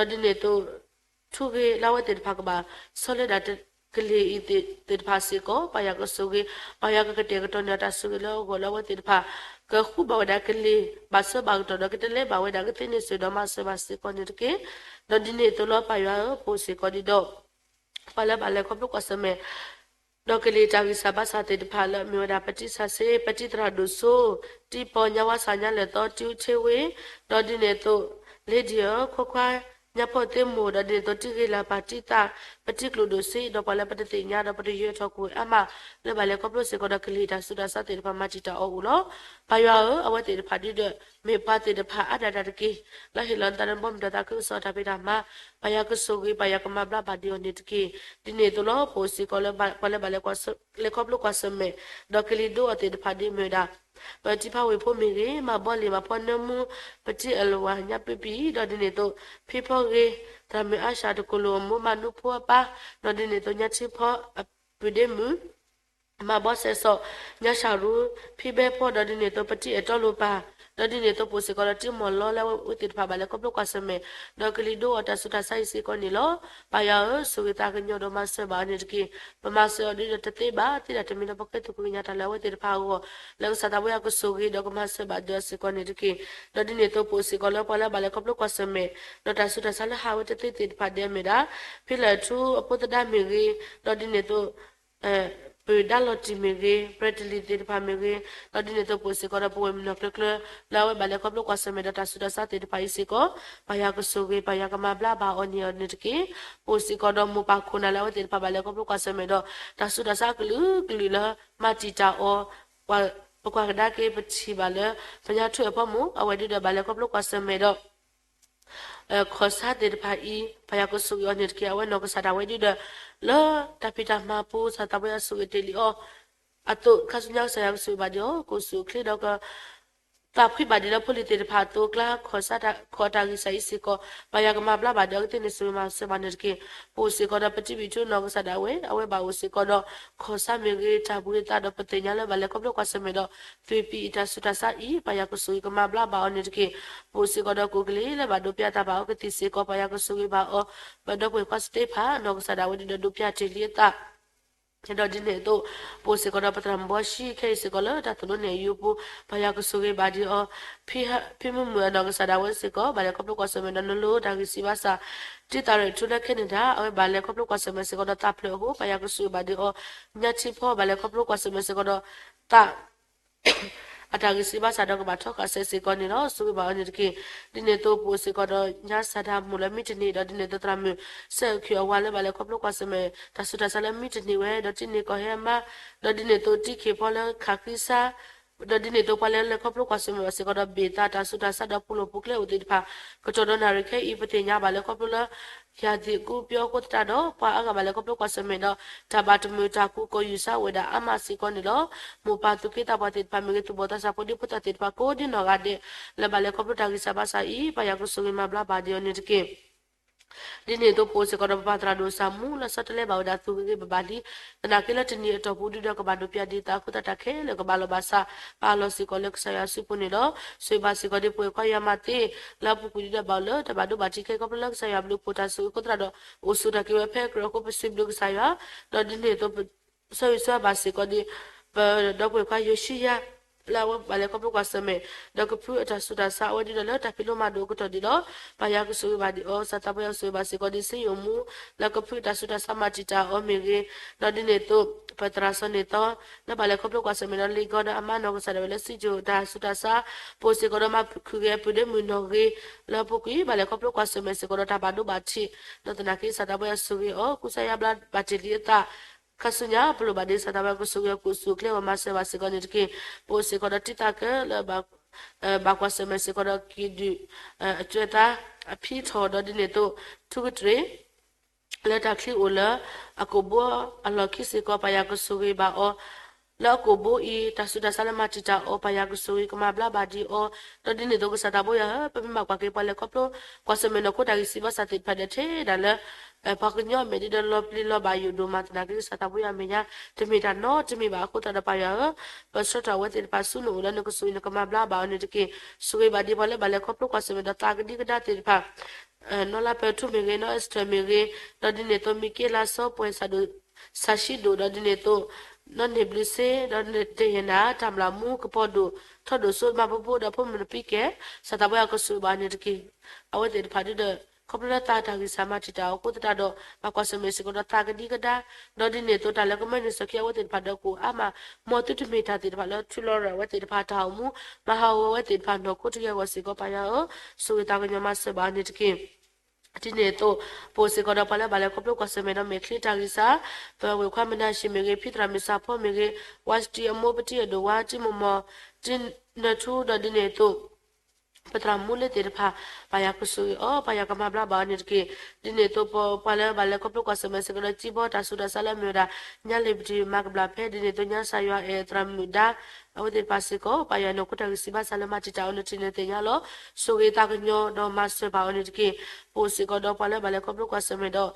ဒီးဒ်န့ၣ်အသိး ထူဂ့ၤလၢအဝဲသ့ၣ်တဖၣ်ကဘၣ်ဆီလၢဒၣ်ကလံၤအံၤသ့ၣ်တဖၣ်စ့ၢ်ကီး ပၢ်ယွၤကဆိၣ်ဂ့ၤ, ပၢ်ယွၤကကတဲာ်ကတီၤန့ၢ်တၢ်ဆိၣ်ဂ့ၤလၢအဂီၢ်လၢအဝဲသ့ၣ်တဖၣ် ကဃုဘၣ်ဝဲဒၣ်ကလံၤ ဘၣ်ဆၢဘၣ်ကတီၢ်ဒီး ကတလဲၤဘၣ်ဝဲဒၣ်ကသ့န့ၢ်စၢၤဒီးမၤစၢၤဘၣ်စ့ၢ်ကီးန့ၣ်တက့ၢ်. ဒီးဒ်န့ၣ်အသိးလီၤ ပၢ်ယွၤဧၢ, ပအိၣ်စ့ၢ်ကီးဒ်ဒီး ပှၤလၢဘၣ်လဲၤခီဖျိကွၢ်ဆၢၣ်မဲာ် ဒီးကလံၤတၢ်ဂံၢ်စၢ်ဘါစၢ်သ့ၣ်တဖၣ်လၢအမ့ၢ်ဝဲဒၣ် ပတံၢ်ဆၣ်စ့, ပတံၢ်သရၣ်ဒိၣ်စိ, တံၢ်ပီညါဝါစၢ်ညါလဲၢ်သီ, တံၢ်အူထ့ဝ့, ဒီးဒ်န့ၣ်အသိး လ့ဒံၣ်ဧၢ, ခိခွါ ညၣ်ဖိသ့ၣ်မိၢ် ဒီးဒ်န့ၣ်အသိး တံၢ်ဂ့ၤလၤပာ်တံၢ်သၣ် ပတံၢ်ကျိၤဒိၣ်စ့ ဒီးပှၤလၢပတသ့ၣ်ညါဒီးပတယၢၤထီၣ်ကွံာ်အါမး လၢဘၣ်လဲၤခီဖျိစ့ၢ်ကီးဒီးကလံၤတၢ်ဆူးတၢ်ဆါသ့ၣ်တဖၣ်မၤတံာ်တာ်အီၤအိၣ်လီၤ. ပၢ်ယွၤဧၢ, အဝဲသ့ၣ်တဖၣ်ဒုဒီး မ့ၢ်ပှၤသ့ၣ်တဖၣ်အါဒၣ်တၢ်တက့ၢ်. လၢဟ့ၣ်လီၤနသးဒီးနဘီမုၢ်ဒီးသးခုကစီၣ်တၢ်ဖံးတၢ်မၤ, ပၢ်ယွၤကဆိၣ်ဂ့ၤ ပၢ်ယွၤကမၤဘျါဘၣ်ဒံးအီၤန့ၣ်တက့ၢ်. ဒ်န့ၣ်အသိးလီၤ. ပအိၣ်စ့ၢ်ကီးလၢပှၤလၢဘၣ်လဲၤခီဖျိကွၢ်ဆၢၣ်မဲာ် ဒီးကလံၤဒိအီၤသ့ၣ်တဖၣ်ဒ်မ့ၢ်ဝဲဒၣ် ပထံဖးဝ့ၢ်ဖိမ့ၢ်ဂ့ၤ, မၤဘီလ့ၣ်မၤဖီနၢမူ ပတံၢ်အလဝါညါပံပံၤ, ဒီးဒ်န့ၣ်အသိး ဖံဖီဂ့ၤ, သရၣ်မုၣ်အါရှၣ်တကိၢ်လိာ်အမိၢ် မၤနူဖိအပၢ်, ဒီးဒ်န့ၣ်အသိး ညါထံဖီအပုၢ်ဒ့မုၣ် မၤဘီစဲးစီၣ်, ညါရှၣ်ရူ ဖံဘဲဖီ, ဒီးဒ်န့ၣ်အသိး ပတံၢ်အဲၣ်တီလိၤပၢ်, ဒီးဒ်န့ၣ်အသိး ပအိၣ်စ့ၢ်ကီးဒီးတံၢ်မီၢ်လီလၢအဝဲသ့ၣ်တဖၣ်ဘၣ်လဲၤခီဖျိကွၢ်ဆၢၣ်မဲာ် ဒီးကလံၤဒိအီၤတၢ်ဆူးတၢ်ဆါအံၤစ့ၢ်ကီးန့ၣ်လီၤ. ပၢ်ယွၤဧၢ, ဆိၣ်ဂ့ၤသးကညီၤဒီးမၤစၢၤဘၣ်အီၤန့ၣ်တက့ၢ်. ပမၤစၢၤအီၤဒ်ဒီးတသ့ဘၣ်, သ့ဒၣ်တမံၤလၢပဃ့သူၣ်ဖှံကညးတၢ်လၢအဝဲသ့ၣ်တဖၣ်အဂီၢ်, လၢကစၢ်သးပှၢ်ယွၤကဆိၣ်ဂ့ၤဒီးကမၤစၢၤဘၣ်ဒံးအီၤစ့ၢ်ကီးန့ၣ်တက့ၢ်. ဒီးဒ်န့ၣ်အသိး ပအိၣ်စ့ၢ်ကီးလၢပှၤလၢဘၣ်လဲၤခီဖျိကွၢ်ဆၢၣ်မဲာ် ဒီးတၢ်ဆူးတၢ်ဆါလၢဟးဝဲတသ့သ့ၣ်တဖၣ်ဒဲးမ့ၢ်ဒၣ် ဖံလၢၢ်ထူအဖိသဒါမ့ၢ်ဂ့ၤ, ဒီးဒ်န့ၣ်အသိး ပၢၤဒါလီၤတံၢ်မ့ၢ်ဂ့ၤ, ပြဲၤတလံၤသ့ၣ်တဖၣ်မ့ၢ်ဂ့ၤ, ဒီးဒ်န့ၣ်အသိးပအိၣ်စ့ၢ်ကီးဒီးပဝဲၢ်မုၢ်နီၢ်ကျၢၤကျၢၤ လၢအဝဲဘၣ်လဲၤခီဖျိကွၢ်ဆၢၣ်မဲာ်ဒီးတၢ်ဆူးတၢ်ဆါသ့ၣ်တဖၣ်အံၤစ့ၢ်ကီး, ပၢ်ယွၤကဆိၣ်ဂ့ၤ ပၢ်ယွၤကမၤဘျါဘၣ်အီၤန့ၣ်အီၤန့ၣ်တက့ၢ်. ပအိၣ်စ့ၢ်ကီးဒီးမိၢ်ပၢ်ခိၣ်နၢ်လၢအဝဲသ့ၣ်တဖၣ်ဘၣ်လဲၤခီဖျိကွၢ်ဆၢၣ်မဲာ်ဒီး တၢ်ဆူးတၢ်ဆါကလုာ်ကလုာ်လၢ မၤတံာ်တာ်အီၤ, ပကွၢ်ကဒါက့ၤပထံၣ်ဘၣ်လၢ ပညါထွဲအဖီမိၢ် အဝဲဒုဒီးဘၣ်လဲၤခီဖျိကွၢ်ဆၢၣ်မဲာ်ဒီး ခီၣ်ဆါသ့ၣ်တဖၣ်အံၤ ပၢ်ယွၤကဆိၣ်ဂ့ၤအီၤန့ၣ်တက့ၢ်. အဝဲနီၢ်ကစၢ်ဒၣ်ဝဲဒုဒီး လၢတၢ်ဖံးတၢ်မၤပူၤ ကစၢ်သးပှၢ်ယွၤဆိၣ်ဂ့ၤတ့ၢ်လံအီၤ အသိး ခါဆူညါကစၢ်ယွၤကဆိၣ်ဂ့ၤဘၣ်ဒံးအီၤ ကိၣ်စူၣ်ချ့ဒီးက သးဖှံဘၣ်ဒံးလၢဖိလံၤသ့ၣ်တဖၣ်အသိး ကျါခီၣ်ဆါတၢ် ခီၣ်တၢ်ဂံၢ်စၢ်အံၤစ့ၢ်ကီး ပၢ်ယွၤကမၤဘျါဘၣ်ဒံးအီၤကသ့ၣ်န့ၣ် ဆိၣ်ဂ့ၤမၤစၢၤဘၣ်န့ၣ်တက့ၢ်. ပအိၣ်စ့ၢ်ကီးဒီးပတံၤဘံၣ်ထူနီၢ်ကစၢ်ဒၣ်ဝဲ အဝဲဘၣ်အိၣ်စ့ၢ်ကီးဒီး ခီၣ်ဆါမ့ၢ်ဂ့ၤ တၢ်ဘှံးအသးဒီးပသ့ၣ်ညါလၢဘၣ်လဲၤခီဖျိကွၢ်ဆၢၣ်မဲာ်ဒီး သွံၣ်ပံၤအံၤတၢ်ဆူးတၢ်ဆါအံၤ ပၢ်ယွၤကဆိၣ်ဂ့ၤကမၤဘျါဘၣ်အီၤန့ၣ်တက့ၢ်. ပအိၣ်စ့ၢ်ကီးဒီးကိၣ်ကလံၤလၢဘၣ်ဒိးပျးတၢ်ဘၣ်အီၤကသံၣ်စ့ၢ်ကီး ပၢ်ယွၤကဆိၣ်ဂ့ၤဘၣ်အီၤ, ပဒီပုၢ်ဝဲၢ်ခွါစတ့ဖၣ် နီၢ်ကစၢ်ဒၣ်ဝဲဒုဒီးဒိးပျးတ့ၢ်လံအသး ဒီးဒ်န့ၣ်အသိး ပအိၣ်စ့ၢ်ကီးဒီးပသရၣ်မုၣ်ဘီၡံ ခဲအံၤစ့ၢ်ကီးလၢတၢ်သိၣ်လိနဲၣ်အယိပူၤ ပၢ်ယွၤကဆိၣ်ဂ့ၤဘၣ်ဒံးအီၤ, ဖံမုၢ်မုၢ်အနီၢ်ကစၢ်ဒၣ်ဝဲစ့ၢ်ကီး ဘၣ်လဲၤခီဖျိကွၢ်ဆၢၣ်မဲာ်ဒီးနလိၤတၢ်ဂံၢ်စၢ်ဘါစၢ်, တံၢ်သးရ့ၣ်ထူလၢခဲနဒၤ အဝဲဘၣ်လဲၤခီဖျိကွၢ်ဆၢၣ်မဲာ်စ့ၢ်ကီးဒီးသးဖျၢၣ်အဃိ ပၢ်ယွၤကဆိၣ်ဂ့ၤဘၣ်ဒံးအီၤ, ညါထံဖီ ဘၣ်လဲၤခီဖျိကွၢ်ဆၢၣ်မဲာ်စ့ၢ်ကီးဒီးသး အတၢ်ဂံၢ်စၢ်ဘါစၢ်ဒီးကဘၣ်ထီဃာ်စဲစ့ၢ်ကီးန့ၣ်လီၤ. ဆိၣ်ဂ့ၤဘၣ်အီၤန့ၣ်တက့ၢ်. ဒ်န့ၣ်အသိး ပအိၣ်စ့ၢ်ကီးဒီးညါစၢ်ဒၣ်မိၢ်လၢမံတန့ၢ် ဒီးဒ်န့ၣ်အသိးသရၣ်မုၣ် စဲးအုၣ်ခုၣ်အဝၤလၢဘၣ်လဲၤခီဖျိကွၢ်ဆၢၣ်မဲာ် တၢ်ဆူးတၢ်ဆါလၢမံတန့ၢ်ဝဲ ဒီးတံၢ်န့ၢ်ကီၢ်ဟဲအမါ, ဒီးဒ်န့ၣ်အသိးတံၢ်ခံၣ်ဖီလၢခးဃံစါ ဒီးဒ်န့ၣ်အသိးပှၤလၢလဲၤခီဖျိကွၢ်ဆၢၣ်မဲာ်ဘၣ်စ့ၢ်ကီးဒီးဘ့ၣ်သးတၢ်ဆူးတၢ်ဆါဒီးပူၤလိာ်ပူၤကျဲအိၣ်သ့ၣ်တဖၣ် ကတီၢ်ဒီးနၣ်ရံၣ်ခဲအံၤ ပသ့ၣ်ညါဘၣ်လဲၤခီဖျိလၢ ယၤသံၣ်ကူပျီအဃိသတးဒီး ပှၤအါဂၤဘၣ်လဲၤခီဖျိကွၢ်ဆၢၣ်မဲာ်ဒီး တၢ်ဘၣ်တမုာ်တၢ်ကူကီၢ်ယူၢ်စါဝဲဒၣ်အါမးစ့ၢ်ကီးန့ၣ်လီၤ. မိၢ်ပၢ်သူၣ်က့သးပှၢ်သ့ၣ်တဖၣ်မ့ၢ်ဂ့ၤ သူၣ်ဘီၣ်သးစၢ်ဖိဒံဖိသၣ်သ့ၣ်တဖၣ်ကိးဒ်နီၢ်ဂၤဒဲး လၢဘၣ်လဲၤခီဖျိတၢ်ဂံၢ်စၢ်ဘါစၢ်အံၤ ပၢ်ယွၤကဆိၣ်ဂ့ၤမၤဘျါဘၣ်ဒံးအီၤန့ၣ်တက့ၢ်. ဒ်န့ၣ်အသိးပအိၣ်စ့ၢ်ကီးဒီးပပၢ်သရၣ်ဒိၣ်စၢ်မူလၢဆီတလဲဘၣ်ဝဲဒၣ်သူၣ်ဂ့ၤဂ့ၤဘၣ်ဘၣ်လံ, သနာ်က့လၢတနံၤအတီၢ်ပူၤဒုဒီးကဘၣ်ဒိးပျးဒ်သးအဃိသတးတၢ်ခဲလၢာ်ကဘၣ်လီၤဘၣ်စး ပာ်လီၤစ့ၢ်ကီးလၢကစၢ်ယွၤစုပူၤန့ၣ်လီၤ. ဆိၣ်ဂ့ၤဘၣ်စ့ၢ်ကီးဒ်ပဝဲၢ်ခွါယွၤမၤသ့ လၢအပူၤကွံာ်ဒုဒီးဘၣ်အိၣ်လၢတၢ်ဘၣ်ဒိဘၣ်ထံးခဲအံၤခီဖျိလၢကစၢ်ယွၤဘျုးဖှိၣ်တၢ်ဆိၣ်ဂ့ၤအဃိသတးဒီး အိၣ်ဆူၣ်တၢ်က့ၤဝဲဖဲကြၢးအဃိပစံးဘျုးကစၢ်ယွၤ, ဒီးဒ်န့ၣ်အသိး ဆိၣ်ဂ့ၤဆိၣ်ဝါဘၣ်စ့ၢ်ကီးဒ် ပဒီပုၢ်ဝဲၢ်ခွါယိၤၡံယၤ လၢအဝဲဘၣ်လဲၤခီဖျိကွၢ်ဆၢၣ်မဲာ် ဒီးကဖုအတၢ်ဆူးတၢ်ဆါအဝဲဒုဒီးလၢတၢ်ဖံးလိမၤဒိးအကတီၢ်ဒံးလီၤ. ပၢ်ယွၤကဆိၣ်ဂ့ၤဘၣ်ဒံးအီၤ ကစၢ်သးပှၢ်ယွၤကဆိၣ်ဂ့ၤဘၣ်စ့ၢ်ကီးဒ်စ့ယိၤမူ လၢကဖုအတၢ်ဆူးတၢ်ဆါမၤတံာ်တာ်အီၤမ့ၢ်ဂ့ၤ, ဒီးဒ်န့ၣ်အသိး ပသရၣ်စီၤန့ၢ်သီ လၢဘၣ်လဲၤခီဖျိကွၢ်ဆၢၣ်မဲာ်ဒီးလံာ်ကီဒီးအမါနီၢ်ကစၢ်ဒၣ်ဝဲလၢစံယိၤ တၢ်ဆူးတၢ်ဆါ ပအိၣ်စ့ၢ်ကီးဒီးမၤခုၣ်ဂဲၤအပုၢ်ဒ့မုၣ်နီၢ်ဂ့ၤ လၢအပူၤကွံာ် ဘၣ်လဲၤခီဖျိကွၢ်ဆၢၣ်မဲာ်စ့ၢ်ကီးဒီးတၢ်ဘၣ်ဒိဘၣ်ထံး ဒီးသနာ်က့ကစၢ်သးပှၢ်ယွၤဆိၣ်ဂ့ၤအီၤ ကူစါယါဘျါဘၣ်တ့ၢ်လံအသး ခါဆူညါ ပလိၣ်ဘၣ်ဒ်ကစၢ်သးပှၢ်ယွၤကဆိၣ်ဂ့ၤအီၤ ကူစူၣ်ကျဲဂီၤမၤစၢၤဘၣ်စ့ၢ်ကီးန့ၣ်တက့ၢ်. ပအိၣ်စ့ၢ်ကီးဒီးတံၢ်သးကၢလၢ ဘၣ်ကွၢ်ဆၢၣ်မဲာ်စ့ၢ်ကီးဒီးကံၣ်ဒုၣ် အကၢသါ အဖံထီၣ်ဒီးဒ်န့ၣ်အသိး ထူကတြ့ၣ် လၢတၢ်ချံအိၣ်လၢ အကိာ်ဘိအလီၢ်ခံစ့ၢ်ကီး ပၢ်ယွၤကဆိၣ်ဂ့ၤဘၣ်အီၤ လၢအကိာ်ဘိအံၤ တၢ်ဆူးတၢ်ဆါလၢမၤတံာ်တာ်အီၤ ပၢ်ယွၤကဆိၣ်ဂ့ၤကမၤဘျါဘၣ်ဒံးအီၤ, ဒီးဒ်န့ၣ်အသိးကစၢ်သးပှၢ်ယွၤဧၢ, ပမ့ၢ်ဘၣ်ကွၢ်က့ၤပှၤလဲၤခီဖျိ ကွၢ်ဆၢၣ်မဲာ်နီၢ်ခိတၢ်ဂံၢ်စၢ်ဘါစၢ်သ့ၣ်တဖၣ်ဒီးထဲဒၣ်လၢ ပှၤကညီအမဲာ်ဒ်ဒီးလီၤပျံၤလီၤဘၣ်ယိၣ်ဒိၣ်မး သနာ်က့ကစၢ်သးပှၢ်ယွၤအမဲာ်ညါ တမ့ၢ်တၢ်နီတမံၤဘၣ်အဃိသတးဒီးပၢ်ယွၤဧၢ, ပဆှၢထီၣ်အဝဲသ့ၣ်တဖၣ်ဆူနအိၣ်လၢနကဆိၣ်ဂ့ၤနကမၤဘျါဘၣ်အီၤန့ၣ်တက့ၢ်. ဆိၣ်ဂ့ၤဘၣ်ဒံးပှၤလၢဘၣ်လဲၤခီဖျိကွၢ်ဆၢၣ်မဲာ်ဒီးသးကဒံကဒါသ့ၣ်တဖၣ် နီၢ်လါပၢၢ်ထူမ့ၢ်ဂ့ၤ, နီၢ်အ့းစထၢၣ်မ့ၢ်ဂ့ၤ, ဒီးဒ်န့ၣ်အသိး မံၤက့လးစီၤပှဲၤ စးၣ်ဒိၣ်, စးၣ်ဆံးဒိၣ်, ဒီးဒ်န့ၣ်အသိး နီၢ်န့ၢ်ဘျုးစ့, ဒီးဒ့ယဲၢ်နၤ, တၢ်မျၢ်မူကပီၤဒိၣ်, ထီၣ်ဒိၣ်စိမၤဖိဖိဒီးဖိမုၣ်နပံးကဲ, ကစၢ်သးပှၢ်ယွၤကဆိၣ်ဂ့ၤဘၣ်န့ၣ်တက့ၢ်. အဝဲသ့ၣ်တဖၣ်ဒုဒီး ခီဖျိလၢသးတၢ်ဂံၢ်စၢ်မၤတံာ်တာ်အီၤအဃိသတးဒီး ဘၣ်ကွၢ်ဆၢၣ်မဲာ်စ့ၢ်ကီးဒီးသးကဒံကဒါ, ဒီးဒ်န့ၣ်အသိး တၢ်လၢကမၢန့ၢ်စီၢ်က့ၤအဝဲသ့ၣ်တဖၣ်ဒီးကအိၣ်အါမး, မ်သုတမ့ၢ်တၢ်သ့ၣ်တဖၣ်လၢထုးလီၤရၤအဝဲသ့ၣ်တဖၣ်တၢ်အိၣ်မူ, မၤဟးဂီၤဝဲသ့ၣ်တဖၣ်နီၢ်ခိတဂ့ၤအဂီၢ်စ့ၢ်ကီး ပၢ်ယွၤဧၢ, ဆိၣ်ဂ့ၤသးကညီၤမၤစၢၤဘၣ်န့ၣ်တက့ၢ်. ဒ်န့ၣ်အသိး ပအိၣ်စ့ၢ်ကီးဒီးပှၤလၢဘၣ်လဲၤခီဖျိကွၢ်ဆၢၣ်မဲာ်ဒီးမဲာ်ချံတၢ်ဂံၢ်စၢ်, ပဝ့ၢ်ခွါမနၤၡ့ၣ်မ့ၢ်ဂ့ၤ, ဖံသရၣ်မုၣ်စၢ်ဖီမ့ၢ်ဂ့ၤ, ဝါစတံအမိၢ်ပတံအဒိၣ်ဝါတံမိၢ်မီၢ်, တံနၢၤထူဒီးဒ်န့ၣ်အသိး ပသရၣ်မူလ့သ့ၣ်တဖၣ် ပၢ်ယွၤကဆိၣ်ဂ့ၤအီၤ, ပၢ်ယွၤကမၤဘျါဘၣ်အီၤန့ၣ်တက့ၢ်. ဒ်န့ၣ်အသိး ပပှၤလၢဘၣ်လဲၤခီဖျိကွၢ်ဆၢၣ်မဲာ်စ့ၢ်ကီးဒီး ကံဘီတၢ်ဆူးတၢ်ဆါလၢအမ့ၢ်ဝဲဒၣ် ညါလ့ၤပတံၤမၤကဘျၣ်ဖဲ ဒ်န့ၣ်အသိး ညါစၢ်ယွၤအဲၣ်သရၣ်မုၣ်ဒါ အဝဲသ့ၣ်တဖၣ်စ့ၢ်ကီး ပၢ်ယွၤနီၢ်ခိတၢ်ဂံၢ်စၢ်ဘါစၢ်လၢမၤတံာ်တာ်အီၤန့ၣ်ထံၣ်န့ၣ်သ့ၣ်ညါလီၤ. ဆိၣ်ဂ့ၤသးကညီၤဒီးမၤစၢၤဘၣ်အီၤန့ၣ်တက့ၢ်. ပအိၣ်စ့ၢ်ကီးဒီးပှၤလၢဘၣ်လဲၤခီဖျိကွၢ်ဆၢၣ်မဲာ်ဒီး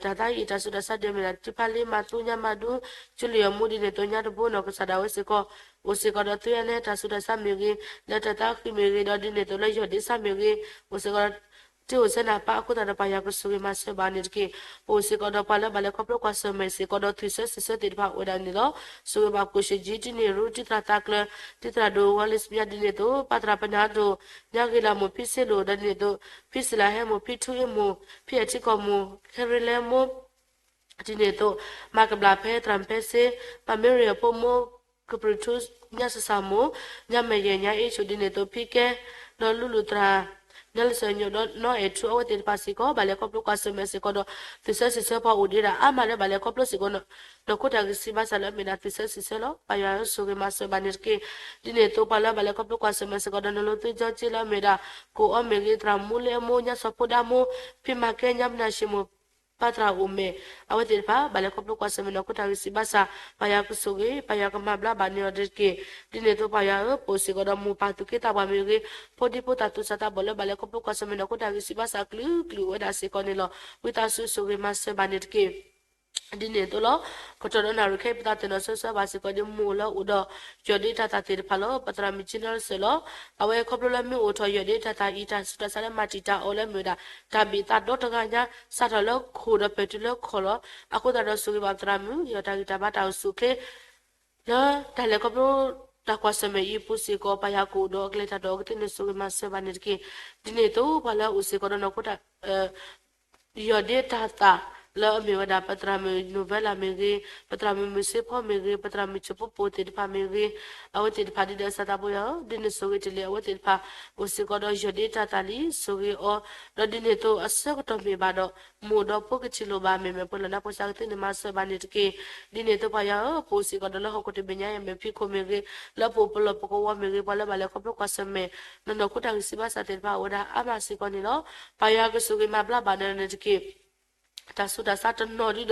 တၢ်သးအံၤတၢ်ဆူးတၢ်ဆါဒ်အမ့ၢ်ဒၣ် တံဖါလ့မၤသူညါမၤဒူ ကၠူလံၣ်အီၤမူဒ်န့ၣ်အသိး ညါတဘိနီၢ်ကစၢ်ဒၣ်ဝဲစ့ၢ်ကီး အိၣ်စ့ၢ်ကီးဒီးသုးယါနဲ တၢ်ဆူးတၢ်ဆါမ့ၢ်ဂ့ၤ, လၢတၢ်သးဃံမ့ၢ်ဂ့ၤ, ဒီးဒ်န့ၣ်အသိးလၢယီၢ်ဒ့ဆါမ့ၢ်ဂ့ၤ, အိၣ်စ့ၢ်ကီးဒီး တ့အိၣ်စဲနၢ်ပၢ်အဃိသတးဒီး ပၢ်ယွၤကဆိၣ်ဂ့ၤမၤစၢၤဘၣ်န့ၣ်တက့ၢ်. ပအိၣ်စ့ၢ်ကီးဒီးပှၤလၢဘၣ်လဲၤခီဖျိကွၢ်ဆၢၣ်မဲာ်စ့ၢ်ကီးဒီးသုးစၢစံးဆၢသ့ၣ်တဖၣ်အိၣ်ဝဲဒၣ်န့ၣ်လီၤ. ဆိၣ်ဂ့ၤဘၣ်ကိၣ်ၡ့ၣ်ကၠံ တံန့ၢ်ရူ တံသရၣ်သးကျၢၤ တံသရၣ်ဒိၣ်ဝီလ့စပညါဒ်န့ၣ်အသိး ပၢ်သရၣ်ပနၢ်ဒိၣ် ညါဂ့ၤလၤမိၢ်ဖံစ့လိၣ် ဒီးဒ်န့ၣ်အသိး ဖံစံလၤဟဲမိၢ် ဖံထူအ့မိၢ် ဖံအဲၣ်ထံကီၢ်မိၢ် ခဲရ့လဲမိၢ် ဒ်န့ၣ်အသိး မၤကဘျၣ်ဖဲသရၣ်ဖဲစ့ ပၢ်မ့ရံယၤဖိမိၢ် ကပြုၢ်ထူ ညါစၢ်စၢ်မိၢ် ညါမဲာ်ယဲၢ် ညါအ့ၣ်ဆူၣ် ဒ်န့ၣ်အသိး ဖံကဲ ဒီးလူလူသရၣ် ညါလၢစၢၣ်ညိၣ် ဒီးနီၢ်အဲၣ်ထူ အဝဲသ့ၣ်တဖၣ်စ့ၢ်ကီး ဘၣ်လဲၤခီဖျိကွၢ်ဆၢၣ်မဲာ်စ့ၢ်ကီးဒီး သုးစၢစံးဆၢပှၤအိၣ်ဒံးဒၣ်အါမးလၢဘၣ်လဲၤခီဖျိစ့ၢ်ကီး နီၢ်ခိတၢ်ဂံၢ်စၢ်ဘါစၢ်လၢအမ့ၢ်ဒၣ်သုးစၢစံးဆၢလီၤ. ပၢ်ယွၤဧၢ ဆိၣ်ဂ့ၤမၤစၢၤဘၣ်န့ၣ်တက့ၢ်. ဒ်န့ၣ်အသိးပှၤလၢဘၣ်လဲၤခီဖျိကွၢ်ဆၢၣ်မဲာ်စ့ၢ်ကီးဒီး နလိၤသုကၠီက့လၢအမ့ၢ်ဒၣ် ကိၣ်အီမ့ၢ်ဂ့ၤ သရၣ်မူလ့အမိၢ် ညါစီၤဖိဒါမိၢ် ဖံမၤကဲ ညါမနၤၡ့ၣ်မိၢ် ပၢ်သရၣ်အိၣ်မဲာ် အဝဲသ့ၣ်တဖၣ် ဘၣ်လဲၤခီဖျိကွၢ်ဆၢၣ်မဲာ်နီၢ်ခိတၢ်ဂံၢ်စၢ်ဘါစၢ် ပၢ်ယွၤကဆိၣ်ဂ့ၤ ပၢ်ယွၤကမၤဘျါဘၣ်န့ၢ်အီၤတက့ၢ်. ဒ်န့ၣ်အသိးပၢ်ယွၤဧၢ ပအိၣ်စ့ၢ်ကီးဒီးမိၢ်ပၢ်သူၣ်က့သးပှၢ်မ့ၢ်ဂ့ၤ ဖိဒံဖိသၣ်သူၣ်စၢ်သးဘီၣ်လၢဘၣ်လဲၤခီဖျိကွၢ်ဆၢၣ်မဲာ်နီၢ်ခိတၢ်ဂံၢ်စၢ်ဘါစၢ်ကလုာ်ကလုာ်အိၣ်ဝဲဒၣ်စ့ၢ်ကီးန့ၣ်လီၤ. ဝံသးစူၤဆိၣ်ဂ့ၤမၤစၢၤဘၣ်န့ၣ်တက့ၢ်. ဒ်န့ၣ်အသိးလီၤ. ကတီၢ်ဒီးနၣ်ရံၣ်ခဲအံၤ ပသးသ့ၣ်နီၣ်ဆၢဆၢဘၣ်စ့ၢ်ကီးဒီး မိၢ်လၢအိၣ်ဒီး ယီၢ်ဒ့တၢ်သၣ်သ့ၣ်တဖၣ်လီၤ. ပသရၣ်မုၣ်ကၠံနီစၢၢ်လီၤ. အဝဲခီဖျိလၢမ့ၢ်အိၣ်ထီၣ်ယီၢ်ဒ့တၢ်သၣ်အံၤ တၢ်ဆူးတၢ်ဆါလၢမၤတံာ်တာ်အီၤလၢအမ့ၢ်ဝဲဒၣ် တၢ်ဘ့ၣ်သးဒီတဂၤညါ စးထီၣ်လၢခိၣ်ဒီးပၢၢ်တုၤလၢခီၣ်လီၤ. အဃိသတးဒီးဆိၣ်ဂ့ၤဘၣ်ပသရၣ်မုၣ် ယီၢ်တၢ်ဂံၢ်တၢ်ဘါတၢ်အိၣ်ဆူၣ်အိၣ်ချ့ လၢတၢ်လဲၤခီဖျိ တၢ်ကွၢ်ဆၢၣ်မဲာ်အံၤအပူၤစ့ၢ်ကီး ပၢ်ယွၤကအိၣ်ဒီးအကလဲၤတၢ်ဒီးအကသ့ၣ်န့ၣ် ဆိၣ်ဂ့ၤမၤစၢၤဘၣ်န့ၣ်တက့ၢ်. ဒ်န့ၣ်အသိးပှၤလၢအအိၣ်စ့ၢ်ကီးဒီးနီၢ်ခိတၢ် ယီၢ်ဒ့တၢ်သၣ် လၢအမ့ၢ်ဝဲဒၣ် ပသရၣ်မုၣ် နိၣ်ဝဲလၣ်မ့ၢ်ဂ့ၤ, ပသရၣ်မုၣ်မုၢ်စ့ဖီမ့ၢ်ဂ့ၤ, ပသရၣ်မုၣ်စၢဖိပိၢ်သ့ၣ်တဖၣ်မ့ၢ်ဂ့ၤ, အဝဲသ့ၣ်တဖၣ်ဒ်ဒီး စၢ်သးဘိယွၤဧၢ, ဒ်န့ၣ်ဆိၣ်ဂ့ၤတလ့ၢ် အဝဲသ့ၣ်တဖၣ် အိၣ်စ့ၢ်ကီးဒီးယီၢ်ဒ့တၢ်သၣ်လံ ဆိၣ်ဂ့ၤအီၤ, ဒီးဒ်န့ၣ်အသိးအဆၢကတီၢ်မ့ၢ်ဘၣ်ဒီး မိၢ်ဒီးဖိကထံၣ်လိာ်ဘၣ် မ့မ့ၢ်ပှၤလီၢ်နါပှၤစၢ်ကသ့ၣ်န့ၣ် မၤစၢၤဘၣ်န့ၣ်တက့ၢ်. ဒ်န့ၣ်အသိးပၢ်ယွၤဧၢ, ပအိၣ်စ့ၢ်ကီးဒီးလၢဟီၣ်ခိၣ်တဘ့ၣ်ညါအံၤ မဲာ်ဖံးခိၣ်မ့ၢ်ဂ့ၤ, လၢပအိၣ်ပလီၢ်ပကဝီၤမ့ၢ်ဂ့ၤ, ပှၤလၢဘၣ်လဲၤခီဖျိကွၢ်ဆၢၣ်မဲာ် နီၢ်နီၢ်ခိတၢ်ဂံၢ်စၢ်ဘါစၢ်သ့ၣ်တဖၣ်အိၣ်ဝဲဒၣ်အါမးစ့ၢ်ကီးန့ၣ်လီၤ. ပၢ်ယွၤကဆိၣ်ဂ့ၤမၤဘျါဘၣ်နၤန့ၣ်တက့ၢ်. တၢ်ဆူးတၢ်ဆါတနီၤဒုဒီး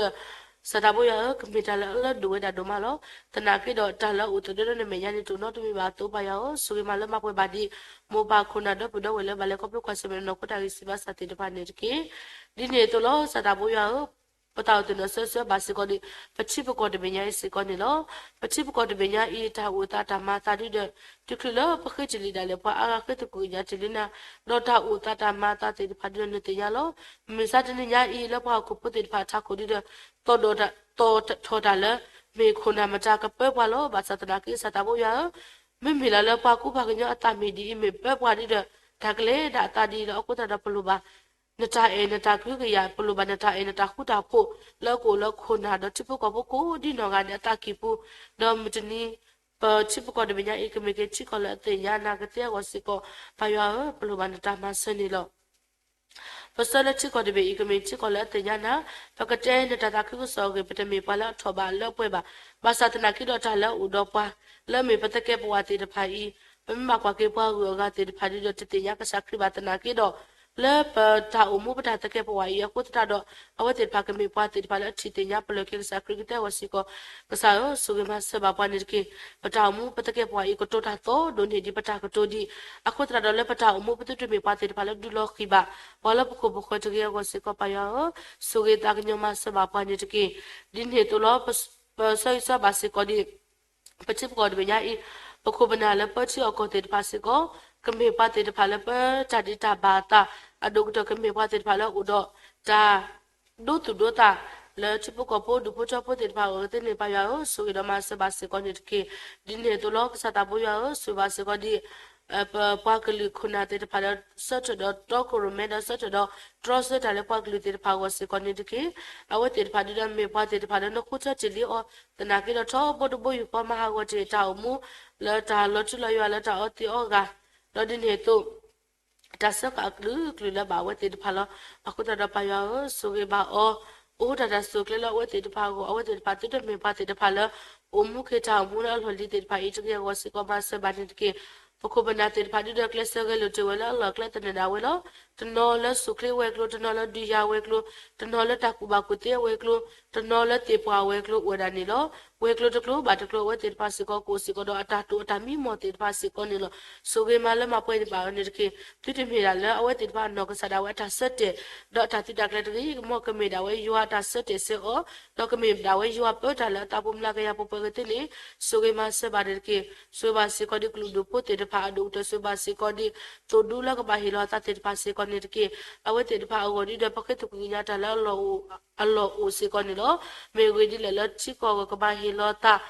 စၢ်သးဘိယွၤဧၢ, ကမ့ၢ်တၢ်လၢအလၢဒိၣ်ဝဲဒၣ်ဒိၣ်မးလီၤ. သနာ်က့ဒီးတၢ်လၢအအိၣ်သဒၢလၢနမဲာ်ညါန့ၣ် တအိၣ်နီတမံၤဘၣ်အသိး ပၢ်ယွၤဧၢ, ဆိၣ်ဂ့ၤမၤလၢမၤပှဲၤဘၣ်ဒံး မိၢ်ပၢ်ခိၣ်နၢ်ဒီပုၢ်ဒီဝဲၢ်လၢ ဘၣ်လဲၤခီဖျိကွၢ်ဆၢၣ်မဲာ်နီၢ်ခိတၢ်ဂံၢ်စၢ်ဘါစၢ်သ့ၣ်တဖၣ်န့ၣ်တက့ၢ်. ဒ်န့ၣ်အသိးလီၤ. စၢ်သးဘိယွၤဧၢ, ပသးအိၣ်သ့ၣ်နီၣ်ဆၢဆၢဘၣ်စ့ၢ်ကီးဒီး ပထံပကီၢ်တဘ့ၣ်ညါအံၤစ့ၢ်ကီးန့ၣ်လီၤ. ပထံပကီၢ်တဘ့ၣ်ညါအံၤ တၢ်အိၣ်သးတၢ်မၤအသးဒုဒီး တုၤချုးလၢပဃ့တလံၤဒၣ်လဲာ် ပှၤအါဂၤဃ့သကွံာ်ကညးတလံၤနၤ, ဒီးတၢ်အိၣ်သးတၢ်မၤအသးသ့ၣ်တဖၣ်ဒုဒီး နသ့ၣ်ညါလီၤ. မုၢ်မဆါတနံၤညါအံၤ လၢပှၤဟီၣ်ခိၣ်ဖိသ့ၣ်တဖၣ်အထးခိၣ်ဒုဒီး သီၣ်ဒီၣ်ထီၣ်တၢ်လၢ မ့ၢ်ခိၣ်နၢ်မတၤကပၢပှၤလီၤ. ဘၣ်ဆၣ်သနာ်က့ စၢ်သးဘိယွၤဧၢ, မ့မ့ၢ်လၢလၢပှၤကူပှၤကညီအသးမ့ၢ်ဒ်အံၤ မ့ၢ်ပၢပှၤဒုဒီး တၢ်ကလဲၤဒၣ်အသးဒ်အံၤလီၤ. အဃိသတးဒီးပလိၣ်ဘၣ် နတၢ်အဲၣ်နတၢ်ကဟုကယာ်, ပလိၣ်ဘၣ်နတၢ်အဲၣ်နတၢ်ဃူတၢ်ဖိး လၢကအိၣ်လၢခိၣ်နၢ်ဒီးထံဖိကီၢ်ဖိကိးဒ်နီၢ်ဂၤဒဲးအသးကံၢ်ပူၤ, ဒီးမုၢ်တနံၤ ပထံပကီၢ်တဘ့ၣ်ညါအံၤ ကမ့ၢ်က့ၤထံကီၢ်လၢအသ့ၣ်ညါနၤကသ့အဂီၢ်စ့ၢ်ကီး ပၢ်ယွၤဧၢ, ပလိၣ်ဘၣ်နတၢ်မၤစၢၤန့ၣ်လီၤ. ပဆၢလၢထံကီၢ်တဘ့ၣ်အံၤ ကမ့ၢ်ထံကီၢ်လၢအသ့ၣ်ညါနၤ, ပကတဲနတၢ်သးခုကစီၣ်အဂ့ၢ် ပတမ့ၢ်ပှၤလၢအထီၣ်ဘးလၢပှဲၤဘၣ်. ဘၣ်ဆၣ်သနာ်က့ဒီးတၢ်လၢအအိၣ်ဒီးပှၤ လၢအမ့ၢ်ပသကဲးပဝးသ့ၣ်တဖၣ်အံၤ ပမ့ၢ်ဘၣ်ကွၢ်က့ၤပှၤဂုၤအဂၤသ့ၣ်တဖၣ်ဒုဒီး တသ့ၣ်ညါကစၢ်ခရံာ်ဘၣ်သနာ်က့ဒီး လၢပတၢ်အိၣ်မူပတၢ်သကဲးပဝးအံၤအဃိသတးဒီး အဝဲသ့ၣ်တဖၣ်ကမ့ၢ်ပှၤသ့ၣ်တဖၣ်လၢအထံၣ်သ့ၣ်ညါပလၢၢ်က့ၤကစၢ်ခရံာ်ကသ့အဂီၢ်စ့ၢ်ကီး ကစၢ်ဧၢ, ဆိၣ်ဂ့ၤမၤစၢၤဘၣ်ပှၤန့ၣ်တက့ၢ်. ပတၢ်အိၣ်မူပသကဲးပဝးအံၤ ကတိၤတၢ်သီဒိၣ်န့ၢ်ဒံးပတၢ်ကတိၤဒံး, အဃိသတးဒီးလၢပတၢ်အိၣ်မူပသုတမ့ၢ်ပှၤသ့ၣ်တဖၣ်လၢဒုးလီၤဃံၤဘၣ် ပှၤလၢပခိၣ်ပဃၢၤတဂ့ၤအဂီၢ်စ့ၢ်ကီး ပၢ်ယွၤဧၢ, ဆိၣ်ဂ့ၤသးကညီၤမၤစၢၤဘၣ်ပှၤန့ၣ်တက့ၢ်. ဒ်န့ၣ်အသိးလီၤ. ပဆၢဂ့ၤဆၢဝါဘၣ်စ့ၢ်ကီးဒံး ပထံပကီၢ်တဘ့ၣ်ညါအံၤ ပခိၣ်ပနၢ်လၢပၢထံအီၣ်ကီၢ်သ့ၣ်တဖၣ်စ့ၢ်ကီး ကမ့ၢ်ပှၤသ့ၣ်တဖၣ်လၢပတၢ်ဒဲးတၢ်ဘၣ်အသး အဒိၣ်ကတၢၢ်ကမ့ၢ်ပှၤသ့ၣ်တဖၣ်လၢအိၣ်ဒီးတၢ် ဒိသူၣ်ဒိသး လၢထံဖိကီၢ်ဖိဒူၣ်ဖိထၢဖိသ့ၣ်တဖၣ်အဂီၢ်သ့ၣ်န့ၣ် ပၢ်ယွၤဧၢ, ဆိၣ်ဂ့ၤဒီးမၤစၢၤဘၣ်စ့ၢ်ကီးန့ၣ်တက့ၢ်. ဒ်န့ၣ်အသိးလီၤ. ကစၢ်သးဘိယွၤဧၢ, ဆိၣ်ဂ့ၤဘၣ်စ့ၢ်ကီးဒံး ပပှၤကလုာ်ခိၣ်နၢ်သ့ၣ်တဖၣ်လၢ ဆၢထၢၣ်ဒီးတီခိၣ်ရိၣ်မဲဒီးဆၢထၢၣ်ဒီးတြီဆၢတၢ်လၢပှၤကလုာ်သ့ၣ်တဖၣ်အဂီၢ်စ့ၢ်ကီးန့ၣ်တက့ၢ်. အဝဲသ့ၣ်တဖၣ်ဒုဒီးမ့ၢ်ပှၤသ့ၣ်တဖၣ်လၢနဃုထၢတ့ၢ်လံအီၤ သနာ်က့ဒီးထီဘိတဘိယူၢ်ဃီမၤဟးဂီၤတ့ၢ်တၢ်အိၣ်မူ လၢတၢ်လီၤထူလီၤယိာ်လၢတၢ်အီသံးအီဂၤ ဒီးဒ်န့ၣ်အသိး တၢ်စၢဃာ်အကလုာ်ကလုာ်လၢဘၣ်အဝဲသ့ၣ်တဖၣ်လီၤ. အဃိသတးဒီးပၢ်ယွၤဧၢ, ဆိၣ်ဂ့ၤဘၣ်အီၤ, အိၣ်တၢ်တၢ်စိၤကျဲလၢအဝဲသ့ၣ်တဖၣ်အဂီၢ်, အဝဲသ့ၣ်တဖၣ်သုတမ့ၢ်ပှၤသ့ၣ်တဖၣ်လၢ အိၣ်မူခ့တၢ်အိၣ်မူလၢအလီၢ်လံၤသ့ၣ်တဖၣ်အံၤတဂ့ၤအဂီၢ်စ့ၢ်ကီး မၤစၢၤဘၣ်န့ၣ်တက့ၢ်. ပခိၣ်ပနၢ်သ့ၣ်တဖၣ်ဒုဒီးကျဲးစၢးဂဲၤလိာ်တ့ၢ်ဝဲလၢအလီၢ်အကျဲသနၢၣ်ဒၣ်ဝဲလီၤ. တနီၤလၢစိၣ်ချ့ဝဲၤကျိၤ, တနီၤလၢဒုးယၤဝဲၤကျိၤ, တနီၤလၢတၢ်ကူၣ်ဘၣ်ကူၣ်သ့အဝဲၤကျိၤ, တနီၤလၢသ့ၣ်ပှၢ်ဝဲၤကျိၤအိၣ်ဝဲဒၣ်န့ၣ်လီၤ. ဝဲၤကျိၤတကျိၤဘၣ်တကျိၤ အဝဲသ့ၣ်တဖၣ်စ့ၢ်ကီး ကအိၣ်စ့ၢ်ကီးဒီးအတၢ်တိာ်အတၢ်မံမီၢ်သ့ၣ်တဖၣ်စ့ၢ်ကီးန့ၣ်လီၤ. ဆိၣ်ဂ့ၤမၤလၢမၤပှဲၤန့ၣ်ဘၣ်အီၤန့ၣ်တက့ၢ်. သုတမ့ၢ်ဒၣ်လၢအဝဲသ့ၣ်တဖၣ်အနီၢ်ကစၢ်ဒၣ်ဝဲအတၢ်ဆၢတဲာ်, ဒီးအတၢ်သုးတၢ်ကျဲၤတဂ့ၤ, မ်ကမ့ၢ်ဒၣ်ဝဲယွၤအတၢ်ဆၢတဲာ်ဆၢအီၤ, ဒီးကမ့ၢ်ဒၣ်ဝဲယွၤပၢတၢ်လၢအသးပူၤမျးကယၤပှဲၤပှဲၤကသ့န့ၣ်, ဆိၣ်ဂ့ၤမၤစၢၤဘၣ်န့ၣ်တက့ၢ်. ဆိၣ်ဂ့ၤဘၣ်စ့ၢ်ကီးဒ်ကလုာ်ဒူၣ်ဖိသ့ၣ်တဖၣ်အဒိၣ်ကတၢၢ်, ဆိၣ်ဂ့ၤဘၣ်စ့ၢ်ကီးဒ် သိၣ်ဒူလၢကဘၣ်ဟ့ၣ်လီၤအသးသ့ၣ်တဖၣ်စ့ၢ်ကီးန့ၣ်တက့ၢ်. အဝဲသ့ၣ်တဖၣ်အဂီၢ်ဒ်ဒီး ပဃ့သကွံၢ်ကညးတၢ်လၢ အလီၢ်အိၣ်စ့ၢ်ကီးန့ၣ်လီၤ. မ့ၢ်အဂ့ၢ်ဒ်လဲၣ်လၢထံကီၢ်အဂီၢ်ကဘၣ်ဟ့ၣ်လီၤသး,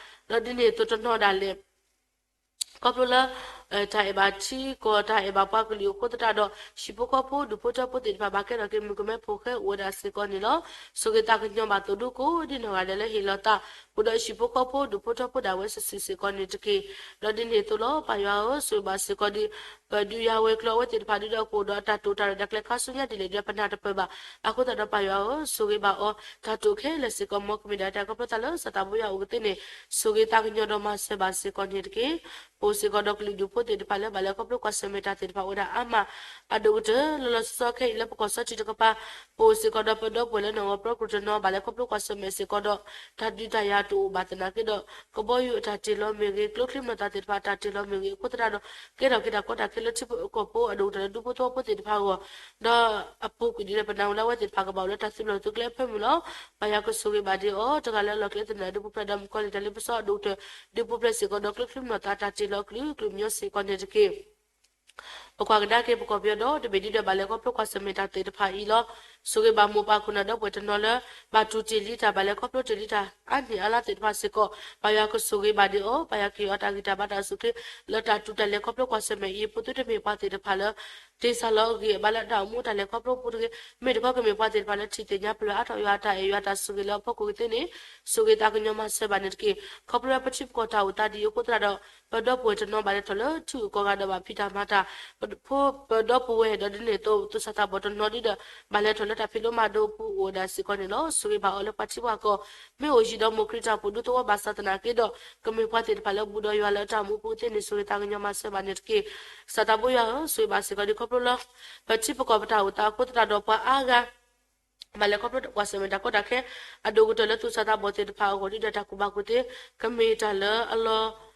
ဒီးဒ်န့ၣ်အသိးတနီၤဒၣ်လဲာ် ခီဖျိလၢ တၢ်အဲၣ်ဘၣ်ထံကီၢ် တၢ်အဲၣ်ဘၣ်ပှၤကလုာ်အဃိသတးဒီး ဟံၣ်ဖိဃီဖိဒူၣ်ဖိထၢဖိသ့ၣ်တဖၣ် ဘၣ်ကဲထီၣ်က့ၤမုၣ်ကမဲဖိဃဲအိၣ်ဝဲဒၣ်စ့ၢ်ကီးန့ၣ်လီၤ. ဆိၣ်ဂ့ၤသးကညီၤဘၣ်သိၣ်ဒူကိးဒ်နီၢ်ဂၤဒဲးလၢဟ့ၣ်လီၤသး အိၣ်ဒီးဟံၣ်ဖိဃီဖိဒူၣ်ဖိထၢဖိဒၣ်ဝဲစုာ်စုာ်စ့ၢ်ကီးန့ၣ်တက့ၢ်. ဒီးဒ်န့ၣ်အသိးလီၤ. ပၢ်ယွၤဧၢ, ဆိၣ်ဂ့ၤဘၣ်စ့ၢ်ကီးဒ် ပဒုးယၤဝဲၤကျိၤအဝဲသ့ၣ်တဖၣ်ဒုဒီးကအိၣ်ဒီးအတၢ်တိာ်တၢ်ရဲၣ်တၢ်ကျဲၤခါဆူညါဒ်လဲၣ်ဒီးပနၢ်တပၢၢ်ဘၣ်. အဃိသတးဒီးပၢ်ယွၤဧၢ, ဆိၣ်ဂ့ၤဘၣ်အီၤ, တၢ်တိာ်ခဲလၢာ်စ့ၢ်ကီး မ်ကမ့ၢ်ဒၣ်တၢ်ခီဖျိသးလၢစီၤသးဘိယွၤအအိၣ်ကသ့န့ၣ် ဆိၣ်ဂ့ၤသးကညီၤဒီးမၤစၢၤဘၣ်စ့ၢ်ကီးန့ၣ်တက့ၢ်. ပအိၣ်စ့ၢ်ကီးဒီးကလုာ်ဒူၣ်ဖိသ့ၣ်တဖၣ်လၢ ဘၣ်လဲၤခီဖျိကွၢ်ဆၢၣ်မဲာ်တၢ်သ့ၣ်တဖၣ်အိၣ်ဝဲဒၣ်အါမး အဒိၣ်ကတၢၢ်လၢလီၤဆီဆီခဲအံၤလၢပကီၢ်စီထံတကပၤ, ပအိၣ်စ့ၢ်ကီးဒီးပဒီပုၢ်ဝဲၢ်လၢနီၢ်ဂီၤပြီကရိၣ်တနီၤ ဘၣ်လဲၤခီဖျိကွၢ်ဆၢၣ်မဲာ်စ့ၢ်ကီးဒီး တၢ်ဒုးတၢ်ယၤတအိၣ်ဘၣ်သနာ်က့ဒီး ကဘီယူၤအတၢ်တ့ၢ်လီၤမ့ၢ်ဂ့ၤ, ကျိချံမျိာ်သၣ်သ့ၣ်တဖၣ်အတၢ်တ့ၢ်လီၤမ့ၢ်ဂ့ၤ အဃိသတးဒီး ကဲထီၣ်က့ၤတၢ်ကီတၢ်ခဲလၢထံဖိကီၢ်ဖိအဒိၣ်ကတၢၢ်လၢဒူဖိသဝီဖိသ့ၣ်တဖၣ်အဂီၢ်, ဒီးအပူၤကွံာ်ဒ်လဲၣ် ပနၢ်ဟူလၢအဝဲသ့ၣ်တဖၣ်ကဘၣ်အိၣ်လၢတၢ်သုးလီၢ်သုးကျဲအဖၢမုၢ်လီၤ. ပၢ်ယွၤကဆိၣ်ဂ့ၤဘၣ်ဒံးအီၤ တဂၤလၢအလီၢ်ကျဲသနၢၣ်ဒုးပူၤဖျဲးဒီးမုၣ်ကီၤလံၢ်တၢ်လ့ပစီအဒိၣ်ကတၢၢ် ဒုးပူၤဖျဲးစ့ၢ်ကီးဒီးကျိချံမျိာ်သၣ်တၢ်တ့ၢ်လီၤအကလုာ်ကလုာ်ကမျီစ့ၢ်ကီးန့ၣ်တက့ၢ်. ပကွၢ်ကဒါက့ၤပကီၢ်ပယီၤဒီတဘ့ၣ်ဒ်ဒီး ဘၣ်လဲၤခီဖျိကွၢ်ဆၢၣ်မဲာ်တၢ်သ့ၣ်တဖၣ်အံၤလီၤ. ဆိၣ်ဂ့ၤဘၣ်မိၢ်ပၢ်ခိၣ်နၢ်ဒီပုၢ်ဝဲၢ်တနီၤလၢ ဘၣ်တူၢ်တ့ၢ်လံတၢ် ဘၣ်လဲၤခီဖျိတ့ၢ်လံတၢ်အါနံၣ်အါလါသ့ၣ်တဖၣ်စ့ၢ်ကီး, ပၢ်ယွၤကဆိၣ်ဂ့ၤဘၣ်ဒံးအီၤ, ပၢ်ယွၤကဟ့ၣ်အီၤတၢ်ဂံၢ်တၢ်ဘါတၢ်အိၣ်ဆူၣ်အိၣ်ချ့ လၢတၢ်တူၢ်တၢ်လဲၤခီဖျိကွၢ်ဆၢၣ်မဲာ်အံၤ ပသုတမ့ၢ်ပှၤသ့ၣ်တဖၣ်လၢ တ့စၢ်လီၤအဂ့ၢ် ဘၣ်လၢတၢ်အိၣ်မူတၢ်လဲၤခီဖျိပူၤတဂ့ၤ, မ့ၢ်တခီကမ့ၢ်ပှၤသ့ၣ်တဖၣ်လၢထံၣ်သ့ၣ်ညါပျၢၤအါထီၣ်ယွၤ တၢ်အဲၣ်ယွၤတၢ်ဆိၣ်ဂ့ၤလၢအဖီခိၣ်ကသ့န့ၣ် ဆိၣ်ဂ့ၤသးကညီၤမၤစၢၤဘၣ်န့ၣ်တက့ၢ်. ခီဖျိလၢပထံပကီၢ်တၢ်အိၣ်သးဒ်အံၤအဃိသတးဒီး ပဒီပုၢ်ဝဲၢ်တနီၤဘၣ်လဲၤထီၣ်လၢထံဂုၤကီၢ်ဂၤဒီးဘၣ်ဖံးတၢ်မၤတၢ်, ပဒီပုၢ်ဝဲၢ်ဒီးဒ်န့ၣ်အသိး သူၣ်စၢ်သးဘီၣ်တနီၤဒ်ဒီး ဘၣ်လဲၤထီၣ်လၢတၢ်ဖံးလိမၤဒိးအပူၤအိၣ်ဝဲဒၣ်စ့ၢ်ကီးန့ၣ်လီၤ. ဆိၣ်ဂ့ၤဘၣ်အီၤလၢပှၤထံပှၤကီၢ် မ့ၢ်အိၣ်ယံၤဒီးမိၢ်ခရံာ်တၢ်အိၣ်ဖှိၣ်ဒူသဝီဘၣ်ဆၣ်သနာ်က့ဒီး ကမ့ၢ်ပှၤသ့ၣ်တဖၣ်လၢဘူးဒီးယွၤလၢအတၢ်အိၣ်မူအပူၤကသ့န့ၣ် ဆိၣ်ဂ့ၤသးကညီၤမၤစၢၤဘၣ်န့ၣ်တက့ၢ်. စီၤသးဘိယွၤဧၢ, ဆိၣ်ဂ့ၤဘၣ်စ့ၢ်ကီးဒ်ခီဖျိလၢ ပထံပကီၢ်ပတၢ်အိၣ်သးအဃိသတးဒီးပှၤအါဂၤ ဘၣ်လဲၤခီဖျိကွၢ်ဆၢၣ်မဲာ်တၢ်ကီတၢ်ခဲ အဒိၣ်ကတၢၢ်လၢသူၣ်စၢ်သးဘီၣ်သ့ၣ်တဖၣ်အဂီၢ်ဒ်ဒီးတၢ်ကူၣ်ဘၣ်ကူၣ်သ့ ကမ့ၢ်တၢ်လၢအလီၢ်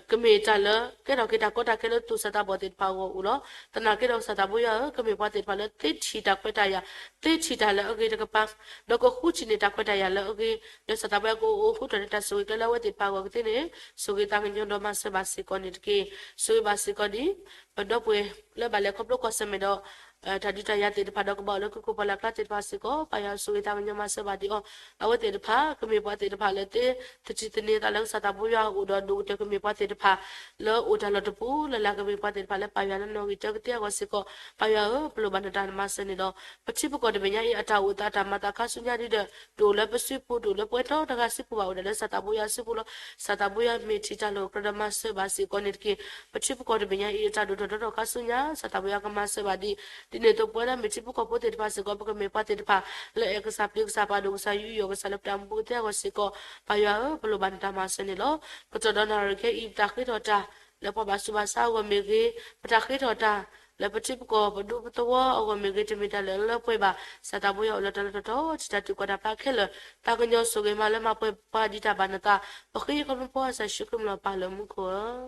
ကမ့ၢ်တၢ်လၢ ကဲထီၣ်က့ၤတၢ်ကီတၢ်ခဲလၢသူၣ်စၢ်သးဘီၣ်သ့ၣ်တဖၣ်အဂီၢ်အိၣ်လီၤ. သနာ်က့ဒီးစီၤသးဘိယွၤဧၢ, ကမ့ၢ်ပှၤသ့ၣ်တဖၣ်လၢသ့ထံၣ်တၢ်ခွဲးတၢ်ယာ်, သ့ထံၣ်တၢ်လၢအဂ့ၤတကပၤ, ဒီးကဃုထံၣ်န့ၢ်တၢ်ခွဲးတၢ်ယာ်လၢအဂ့ၤ, ဒီးစီၤသးဘိယွၤကအိၣ်ဃုထီၣ်န့ၢ်တၢ်ဆိၣ်ဂ့ၤကျဲလၢအဝဲသ့ၣ်တဖၣ်အဂီၢ်ကသ့န့ၣ် ဆိၣ်ဂ့ၤသးကညီၤဒီးမၤစၢၤဘၣ်စ့ၢ်ကီးန့ၣ်တက့ၢ်. ဆိၣ်ဂ့ၤဘၣ်စ့ၢ်ကီးဒ် ပဒီပုၢ်ဝဲၢ်လၢဘၣ်လဲၤခီဖျိကွၢ်ဆၢၣ်မဲာ်ဒီး တၢ်ဒုးတၢ်ယၤသ့ၣ်တဖၣ်ဒီးကဘၣ်အိၣ်လၢကီၢ်ခိၣ်ပှၢ်လၢ်ကျါသ့ၣ်တဖၣ်စ့ၢ်ကီး ပၢ်ယွၤဆိၣ်ဂ့ၤသးကညီၤမၤစၢၤဘၣ်ဒံးအီၤ, အဝဲသ့ၣ်တဖၣ် ကမ့ၢ်ပှၤသ့ၣ်တဖၣ်လၢသ့ သထံၣ်သန့ၤသးလၢကစၢ်သးဘိယွၤအအိၣ်ဒီးဒိၣ်ကတၢၢ် ကမ့ၢ်ပှၤသ့ၣ်တဖၣ် လၢအိၣ်တၢ်လီၢ်တပူၤလၢ်လၢ် ကမ့ၢ်ပှၤသ့ၣ်တဖၣ်လၢပၢ်ယွၤလၢနီၣ်ဂံၢ်တၢကသ့အဂီၢ်စ့ၢ်ကီး ပၢ်ယွၤဧၢ ပလိၣ်ဘၣ်နတၢ်မၤစၢၤန့ၣ်လီၤ. ပထံပကီၢ်တဘ့ၣ်ညါအံၤ အတၢ်အိၣ်သးတၢ်မၤသးခါဆူညါဒ်ဒီး တအိၣ်လၢပစုပူၤ တအိၣ်လၢပှဲၤထီတဂၤစုပူၤဘၣ် အိၣ်ဒၣ်လၢစီၤသးဘိယွၤစုပူၤလီၤ. စီၤသးဘိယွၤမ့ၢ်ထံၣ်တၢ်လီၢ်ကြၢးဒီးမၤစၢၤဘၣ်စ့ၢ်ကီးန့ၣ်တက့ၢ်. ပထံပကီၢ်တဘ့ၣ်ညါအံၤ အတၢ်ဒိၣ်ထီၣ်ထီထီၣ်ခါဆူညါ စီၤသးဘိယွၤကမၤစၢၤဘၣ်ဒံး ဒ်န့ၣ်အသိးပဝဲလၢမ့ၢ်ထံဖိကီၢ်ဖိသ့ၣ်တဖၣ်စ့ၢ်ကီး ပကမ့ၢ်ပှၤသ့ၣ်တဖၣ် လၢအဲၣ်ကစၢ်ပျံၤကစၢ်ပာ်ဒိၣ်ကစၢ်ယူးယီၣ်ကစၢ်လၢပတၢ်အိၣ်မူပူၤကသ့အဂီၢ်စ့ၢ်ကီး ပၢ်ယွၤဧၢ ပလိၣ်ဘၣ်နတၢ်မၤစၢၤန့ၣ်လီၤ. ကတီၢ်ဒီးနၣ်ရံၣ်ခဲအံၤ ပတၢ်ဃ့ထီၣ်တၢ် လၢပှၤဘၣ်ဆူးဘၣ်ဆါအဂီၢ်မ့ၢ်ဂ့ၤ, ပတၢ်ဃ့ထီၣ်တၢ် လၢပထံပကီၢ်ပဒူပသဝီအဂီၢ်မ့ၢ်ဂ့ၤ တမ့ၢ်တၢ်လၢအလၢပှဲၤဘၣ်. စီၤသးဘိယွၤအိၣ်လၢတၢ်လၢတတီၤ ထံၣ်တၢ်တုၤကွၢ်တၢ်ဖျါခဲလၢာ် သးကညီၤဆိၣ်ဂ့ၤမၤလၢမၤပှဲၤပှၤဒ်တၢ်ဘၣ်နသး ပဃ့ယခီဖျိဖီအစၢ်ယ့ၣ်ၡူးခရံာ်မံၤလီၤပၢ်လၢမူခိၣ်ဧၢ,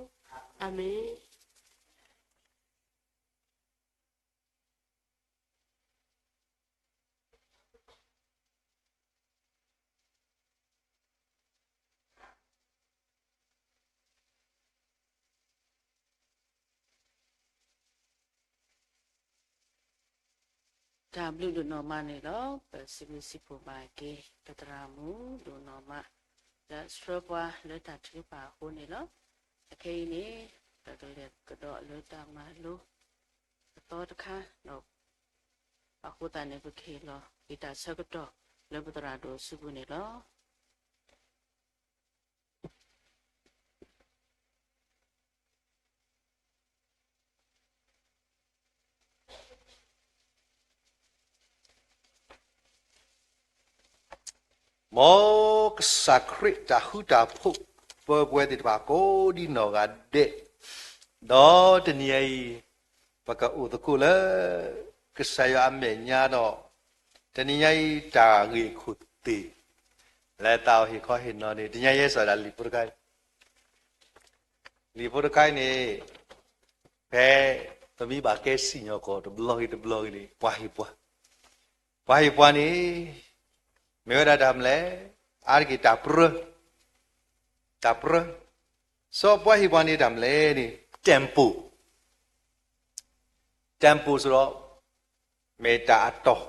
အၤမ့ၣ်. တၢ်ဘျုးဒိၣ်နီၢ်မးန့ၣ်လီၤ. ပစံးဘျုးစံးဖှိၣ်ဘၣ်က့ၤ ပသရၣ်မုၣ်ဒိၣ်နီၢ်မး လၢအဆှၢပှၤလၢတၢ်ထုကဖၣ်အဃိန့ၣ်လီၤ. အခဲအံၤန့ၣ် ပကလဲၤကဒီးလၢတၢ်မၤလိအသီတခါဒီး အဃိသတးန့ၣ် ပကဟ့ၣ်လီၤက့ၤတၢ်ဆၢကတီၢ်လၢပသရၣ်ဒိၣ်အစုပူၤန့ၣ်လီၤ. မ်ကစၢ်ခရံာ်တၢ်ဃူတၢ်ဖိး ပၢပှဲၤသ့ၣ်တဖၣ်ကိးဒံနီၢ်ဂၤဒဲး, ဒီးတနံၤအံၤ ပကအိၣ်သကိးလၢ ကစၢ်ယွၤအမဲာ်ညါဒီး တနံၤညါအံၤတၢ်ဂ့ၢ်ခိၣ်သ့ၣ် လၢသးအိၣ်ဟ့ၣ်ခီဟ့ၣ်နီၤန့ၣ် တနံၤညါယဲစၢ်ဒၣ်လံာ်ဖိတခါ လံာ်ဖိတခါအံၤန့ၣ် ဖဲပမ့ၢ်ဘၣ်ကဲစံၣ်ညီၣ်ကွီၢ်တဘျီဂ့ၤတဘျီဂ့ၤန့ၣ် ပှၤဟ့ၣ်ပှၤ, ပှၤဟ့ၣ်ပှၤန့ၣ် မ့ၢ်ဝဲဒၣ်တၢ်မနုၤလဲၣ်, အါတက့ၢ်တၢ်ပြၢ, တၢ်ပြၢ, စီၤပှၤဟ့ၣ်ပှၤန့ၣ်တၢ်မနုၤလဲၣ်န့ၣ် tempo, tempo ဆိုတော့ မ့ၢ်တၢ်အတီၢ်,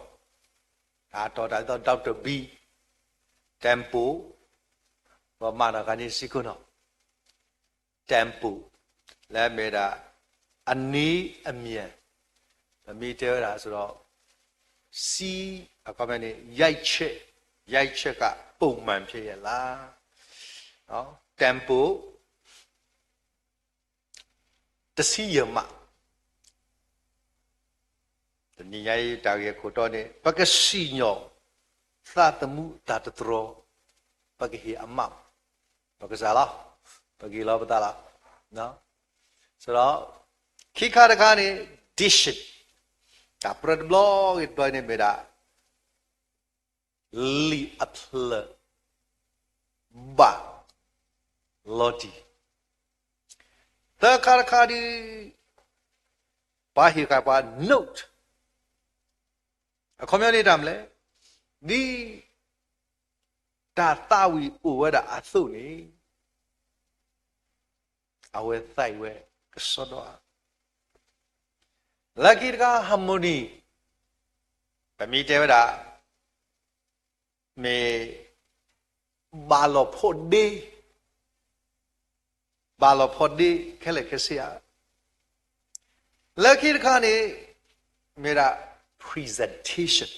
တၢ်အတီၢ်တၢ်ဒ်သိး Doctor B, tempo, ပမၤတၢ်ခါန့ၣ်စ့ၢ်ကီးနီၤ tempo လၢအမ့ၢ်ဝဲဒၣ် အနံၤအမံၤ, ပမ့ၢ်တဲဝဲဒၣ်ဆိုတော့ စံ အခီပညီန့ၣ် ရိုက်ချက်, ရိုက်ချက်က ပုံမှန်ဖြစ်ရဲ့လား, tempo တဆံယဲၢ်မး တနံၤညါအံၤတၢ်ဂ့ၢ်အခိၣ်တီန့ၣ် ပကစံၣ်ညီၣ်သးသမူတၢ်တတြီ, ပကဟ့ၣ်အမး, ပကစၢ်လီၤ, ပကဟ့ၣ်လီၤပသးလီၤ. ဆိုတော့ ခံခါတခါန့ၣ် diction, တၢ်ပြၢတဘျီဂ့ၤတဘျီန့ၣ်မ့ၢ်ဒၣ် လံာ်အဖျၢၣ် ဘၣ်လီၤတံၢ်, သၢခါတခါဒီး ပှၤဟ့ၣ်ဃာ်ပှၤ note, အခီပညီန့ၣ်တၢ်မနုၤလဲၣ်, ဒ်တၢ်သးဝံၣ်အိၣ်ဝဲဒၣ်အသိးန့ၣ် အဝဲသးဝံၣ်ဝဲကစီဒီဧါ. လၢခံတခါ harmony, ပမ့ၢ်တဲဝဲဒၣ် မ့ၢ်ဘၣ်လီၤဖိးဒ့, ဘၣ်လီၤဖိးဒ့ခဲလၢာ်ခဲဆ့ဧါ. လၢခံတခါန့ၣ် မ့ၢ်ဒၣ် presentation,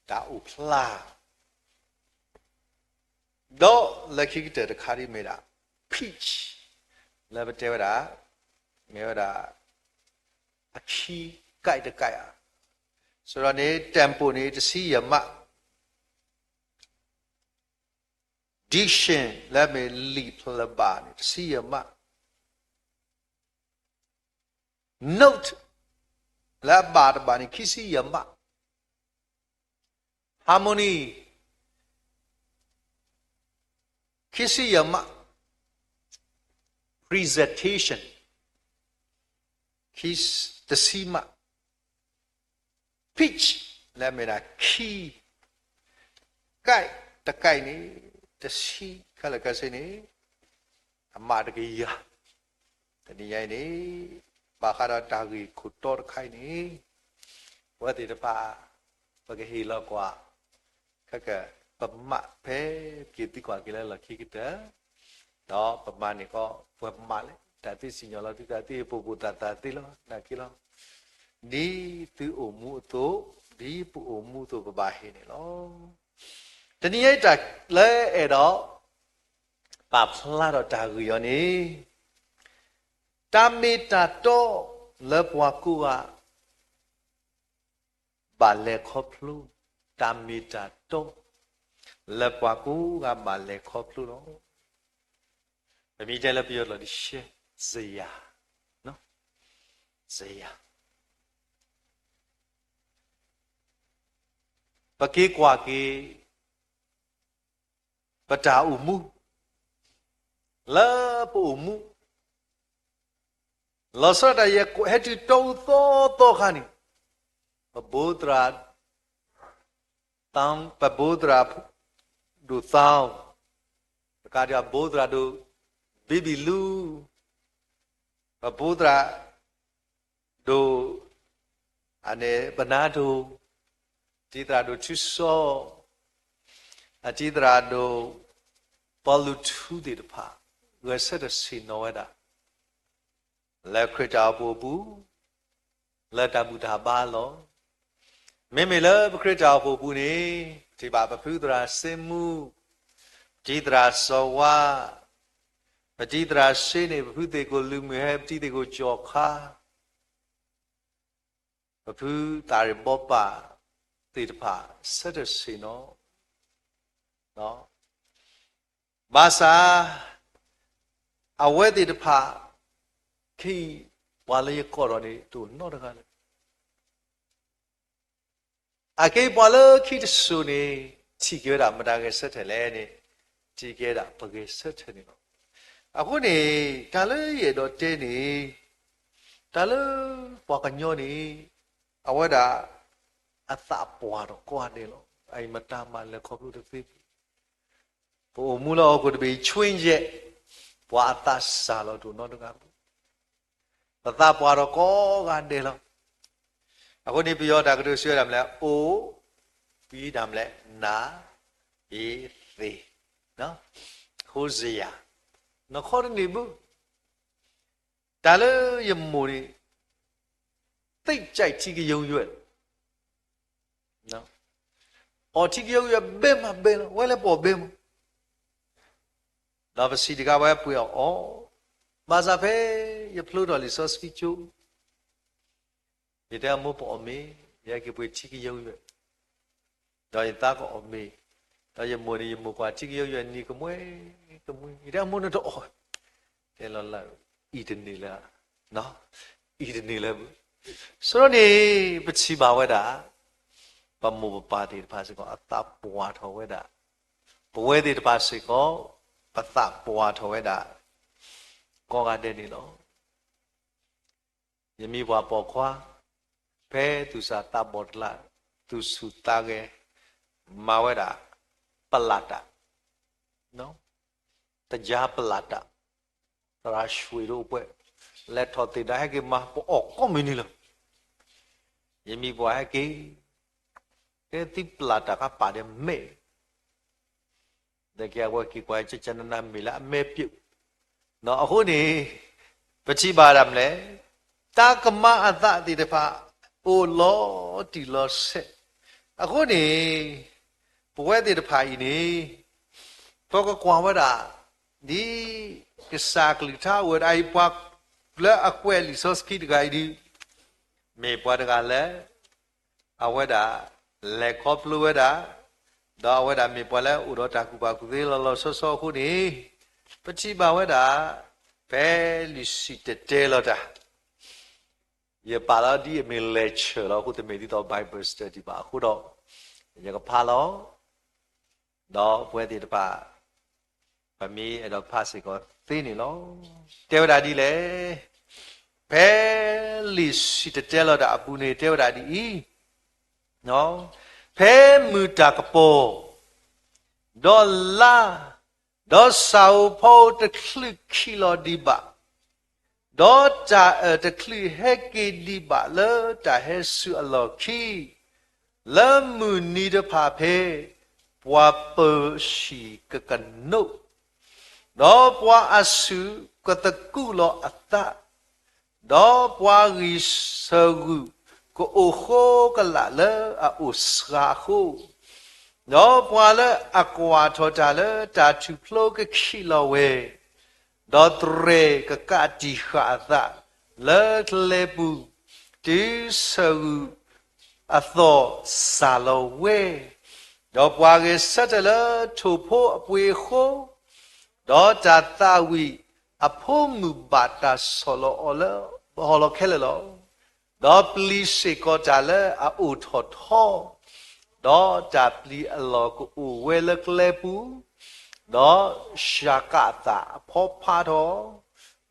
တၢ်အိၣ်ဖျါ ဒီးလၢခံကတၢၢ်တခါဒ်မ့ၢ်ဒၣ် pitch, လၢပတဲဝဲဒၣ် မ့ၢ်ဝဲဒၣ် အခံ ကိုက်တကိုက်ဧါ. ဆိုတော့န့ၣ် tempo န့ၣ် တဆံယဲၢ်မး, diction လၢမ့ၢ်လံာ်ဖျၢၣ်ဘၣ်န့ၣ် တဆံယဲၢ်မး, note လၢအဘၣ်တဘၣ်န့ၣ် ခံဆံယဲၢ်မး, harmony ခံဆံယဲၢ်မး, presentation ခံ, တဆံမး, pitch လၢအမ့ၢ်ဒၣ် key, ကိုက် တကိုက်န့ၣ် တဆံ ခဲလၢာ်ခဲဆ့န့ၣ် အမးတကယၤ. တနံၤညါအံၤန့ၣ် ဘၣ်ဃးဒီးတၢ်ဂ့ၢ်ခိၣ်တီတခါအံၤန့ၣ် အဝဲသ့ၣ်တဖၣ် ပကဟ့ၣ်လီၤကွၢ် ခဲက ပမးဖဲပက့ၤသံကွၢ်က့ၤလၢလီၢ်ခံကတၢၢ် ဒီးပမၤန့ၢ်ကီး ပမးလၢတၢ်သ့စံၣ်ညီၣ်လီၤသုသးသ့ ပအိၣ်ဖှိၣ်သးသးသ့လီၤ နာ်က့လီၤ. ဒ်သုအိၣ်မူအသိး ဒ်ပအိၣ်မူအသိး ပဘၣ်ဟ့ၣ်န့ၣ်လီၤ. တနံၤအံၤတၢ်လၢအဲၣ်ဒိး ပာ်ဖျါထီၣ်တၢ်ဂ့ၢ်အီၤန့ၣ် တၢ်မ့ၢ်တၢ်တီလၢပှၤကိးဂၤ ဘၣ်လဲၤခီဖျိ, တၢ်မ့ၢ်တၢ်တီ လၢပှၤကိးဂၤဘၣ်လဲၤခီဖျိလီၤ. ပမ့ၢ်တဲလၢပယီၤလီၤ ရှဲ စရာ, စရာ, ပက့ၤကွၢ်က့ၤ ပတၢ်အိၣ်မူ, လၢပအိၣ်မူ လီၤဆီဒၣ်တၢ်ယဲၢ်ဟဲတုၤတီအူသီသီခါန့ၣ်, ပဘိသရၣ်, ပဘိသရၣ်ဒိၣ်သီ, ပကးဒံးဘိသရၣ်ဒိၣ် ဘံဘံလူ, ပဘိသရၣ်ဒိၣ် အန့ၣ် ပနါဒိၣ်, တံၤသရၣ်ဒိၣ်ထူစီ, အတံၤသရၣ်ဒိၣ် ပီလူးထူသ့ၣ်တဖၣ် ဂဲၤဆၢထၢၣ်ဆ့ၣ်နီၤဝဲဒၣ် လၢခရံာ်တၢ်အိၣ်ဖှိၣ်အပူၤ လၢတၢ်ဘူၣ်တၢ်ဘါလီၤ. မ့မ့ၢ်လၢပခရံာ်တၢ်အိၣ်ဖှိၣ်အပူၤန့ၣ် ပထံၣ်ဘၣ်ပဖုသရၣ်စ့မူ, ပတံၤသရၣ်စီၤဝါ, ပတံၤသရၣ်စ့န့ၣ် ပဖုသ့ၣ်ကိၣ်လူၤမုၢ်ဟဲ, ပတံၤသ့ၣ်ကိၣ်ကၠီၤခါ ပဖုသးရ့ၣ်ဘီပၢ်သ့ၣ်တဖၣ် ဆၢထၢၣ်ဆ့ၣ်နီၤ, ဘၣ်ဆၣ် အဝဲသ့ၣ်တဖၣ် ခဲအံၤ ပှၤလၢယကိးထီၣ်န့ၣ် တအိၣ်နီတဂၤလၢၤ. အခဲအံၤပှၤလၢခံတစိၤန့ၣ် ထံၣ်က့ၤဝဲဒၣ်မတၤဂဲၤဆၢထၢၣ်လဲၣ်န့ၣ်, ထံၣ်က့ၤဝဲဒၣ်ပဂဲၤဆၢထၢၣ်န့ၣ်လီၤ. အဃိန့ၣ် တၢ်လၢယအဲၣ်ဒိးတဲန့ၣ်, တၢ်လၢပှၤကညီန့ၣ် အဝဲဒၣ် အသးပှၢ်ထီၣ်ကိးဂၤဒဲးလီၤ. အအံၤမတၤမၤလၢခီဖျိတသ့ဘၣ်. ပအိၣ်မူလၢဟီၣ်ခိၣ်တဘ့ၣ်အံၤ ဆှ့ယဲၢ်, ပှၤအသးစၢ်လီၤတအိၣ်နီတဂၤဘၣ်. ပသးပှၢ်ထီၣ်ကိးဂၤဒဲးလီၤ. အဃိန့ၣ် ပယီၤတၢ်ကတိၤစံးဝဲဒၣ်မနုၤလဲၣ်, အိၣ်, ပံဒၣ်မနုၤလဲၣ်, နၤ, အ့သ့, ဟိစယၤ, နခီတန့ၢ်ဘၣ်. တၢ်လၢယမိၢ်န့ၣ် သိပ်းကြိုက်ထံကယုံရွက်, အီၣ်ထံကယုံရွက်ဘဲမးဘဲလီၤ, ဝဲလၢပအီၣ်ဘဲမး. ဒီးပစံးတဂၤဝဲပှ့ၤအီၣ်အီၤ, ဘၣ်ဆၣ်ဖဲယဖျိထီၣ်လံာ်စီဆှံကၠိ, ယတဲအမိၢ်ပအီၣ်မ့ၤ, ယဟဲက့ၤပှ့ၤထံကယုံရွက်, ဒီးယသးကအီၣ်မ့ၤ, ဒီးယမိၢ်န့ၣ် ယမိၢ်ကွၢ်ထံကယုံရွက်နံၤကမှဲကမှဲ, ယတဲအမိၢ်နတအီၣ်, တဲလီၤလၢ အံၤတန့ၢ်လၢ အံၤတန့ၢ်လၢ ဆိဒီးန့ၣ် ပထံၣ်ဘၣ်ဝဲဒၣ် ပမိၢ်ပပၢ်သ့ၣ်တဖၣ်စ့ၢ်ကီး အသးပှၢ်ထီၣ်ဝဲဒၣ်, ပဝဲသ့ၣ်တဖၣ်စ့ၢ်ကီး ပသးပှၢ်ထီၣ်ဝဲဒၣ် ကိးဂၤဒဲးန့ၣ်လီၤ. ယမ့ၢ်ပှၤပိာ်ခွါ, ဖဲသူၣ်စၢ်သးဘီၣ်တလး, သူၣ်ဆူၣ်သးဂဲၤ, မၤဝဲဒၣ် ပလၢ်တၢ်, တယါပလၢ်တၢ်, သရၣ်ရွှ့ၣ်ဒိၣ်ပှဲၤ, လဲၤထီၣ်သ့ၣ်ဒၣ်ဟဲက့ၤမၤပအီၣ်ကိးမုၢ်နံၤလီၤ. ယမ့ၢ်ပှၤဟဲက့ၤ, ကဲသုပလၢ်တၢ်ကပာ်ဒီးမဲာ် ဒီးကဲအဝဲက့ၤကွၢ်ကကနနမ့ၢ်လၢအမဲာ်ပျိာ်, အဃိန့ၣ် ပထံၣ်ဘၣ်ဒၣ်မနုၤလဲၣ်, တၢ်ကမၤအသးသ့ၣ်တဖၣ် အိၣ်လီၤတံၢ်လီၤဆဲး, အဃိန့ၣ် ပဝဲသ့ၣ်တဖၣ်အံၤန့ၣ် ပကကွၢ်ဝဲဒၣ် ဒ်ကစၢ်ကလုၢ်ကထါအိၣ်ဝဲဒၣ်အံၤ ပှၤလၢအကွဲးလံာ်စီဆှံတဂၤအံၤဒုး မ့ၢ်ပှၤတဂၤလၢ အဝဲဒၣ် လဲၤခီဖျိဝဲဒၣ်, ဒီးအဝဲဒၣ်မ့ၢ်ပှၤလၢအိၣ်ဒီးတၢ်ကူၣ်ဘၣ်ကူၣ်သ့လီၤလီၤဆီဆီအဃိန့ၣ်, ပထံၣ်ဘၣ်ဝဲဒၣ် ဖဲလံာ်စံၣ်တဲၤတဲလီၤတၢ်, ယပာ်လီၤဒ်အမ့ၢ်လဲၤဆၢၣ်လီၤအဃိ တမ့ၢ်ဒ်သိး Bible study ဘၣ်အဃိဒီး ယကဖးလီၤ, ဒီးပဝဲသ့ၣ်တဖၣ် ပမ့ၢ်အဲၣ်ဒိးဖးစ့ၢ်ကီးသ့န့ၣ်လီၤ. တဲဝဲဒၣ်ဒ်လဲၣ်, ဖဲလံာ်စံၣ်တဲၤတဲလီၤတၢ်အပူၤန့ၣ် တဲဝဲဒၣ်ဒ်အံၤ, ဖဲမုၢ်တၢ်ကပီၤ, ဒီးလါ, ဒီးစၢ်ဧိၤဖီဧိၤတချုးခံးလီၤဒံးဘၣ်, ဒီးတၢ်အၢၣ်တချုးဟဲက့ၤဒံးဘၣ်လၢတၢ်ဟဲဆူအလီၢ်ခံ, လၢမုၢ်နံၤတဖၣ်ဖဲ ပှၤပၢၤၡံၣ်ကကနိး, ဒီးပှၤအစုၣ်ကသကူးလီၤအသး, ဒီးပှၤဂံၢ်ဆၢၣ်ဂုၣ်ကအိၣ်ဃိကလာ်လၢအအိၣ်ဆှးအဃိ, ဒီးပှၤလၢအကွၢ်ထီၣ်တၢ်လၢတၢ်ထူၣ်ဖျိကခံးလီၤဝဲ, ဒီးတြဲၤကကးတံာ်ဃာ်အသးလၢကျဲပူၤ, တုၤဆၢၣ်ဂုၣ်အသီၣ်စၢ်လီၤဝဲ, ဒီးပှၤဂဲၤဆၢထၢၣ်လၢထိၣ်ဖိအပှ့ၤအဃိ, ဒီးတၢ်သးဝံၣ်အဖိမုၣ်ဘၣ်တၢ်ဆီၣ်လီၤအီၤလၢဟီၣ်လီၤခဲလၢာ်လီၤ. ဒီးပျံၤစ့ၢ်ကီးတၢ်လၢအအိၣ်ထီၣ်ထီ, ဒီးတၢ်ပျံၤအလီၢ်ကအိၣ်ဝဲလၢကျဲပူၤ, ဒီးစှၤကးအသးအဖီဖးထီၣ်,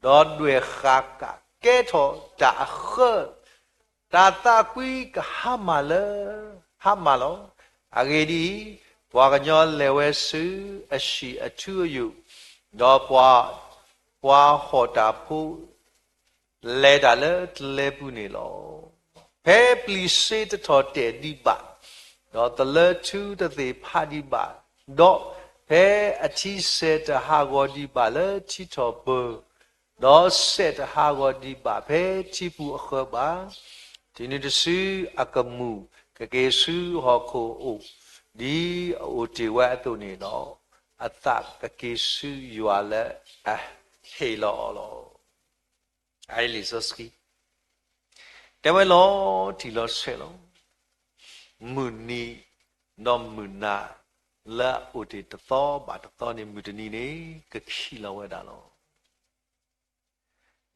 ဒီးဒွဲၣ်ဃာ်ကးကဲထီၣ်တၢ်အဃၢ, တၢ်သးကွံကဟါမၢ်လၢ ဟါမၢ်လီၤ. အဂ့ၢ်ဒ်အံၤ, ပှၤကညီလဲၤဝဲဆူအဟံၣ်အထူအယိာ်, ဒီး ပှၤဟီၣ်တၢ်ဖိ လဲၤတၢ်လၢကျဲပူၤန့ၣ်လီၤ. ဖဲပျံၤစ့တထီၣ်တဲာ်ဒံးဘၣ်, ဒီးသလၢထူတသ့ၣ်ဖးဒံးဘၣ်, ဒီးဖဲအထံစဲးတဟးဂီၤဒံးဘၣ်လၢထံထီၣ်ပၢၤ, ဒီးစဲးတဟးဂီၤဒံးဘၣ်ဖဲထံပူၤအဃၢၤဘၣ်, တုၤနုၤတစုအကမူၣ်ကက့ၤဆူဟီၣ်ခိၣ်အအိၣ်, ဒ်အအိၣ်တ့ၢ်ဝဲအသိးန့ၣ်ဒီး, အသးကက့ၤဆူယွၤလၢအဟ့ၣ်လီၤအီၤလီၤ. အလံာ်စီဆှံ တဲဝဲလီၤတံၢ်လီၤဆဲးလီၤ. မုၢ်နံၤဒီးမုၢ်နၤ လၢအအိၣ်တ့ၢ်တသီဘၣ်တသီန့ၣ် မုၢ်တနံၤန့ၣ် ကခံးလီၤဝဲဒၣ်လီၤ.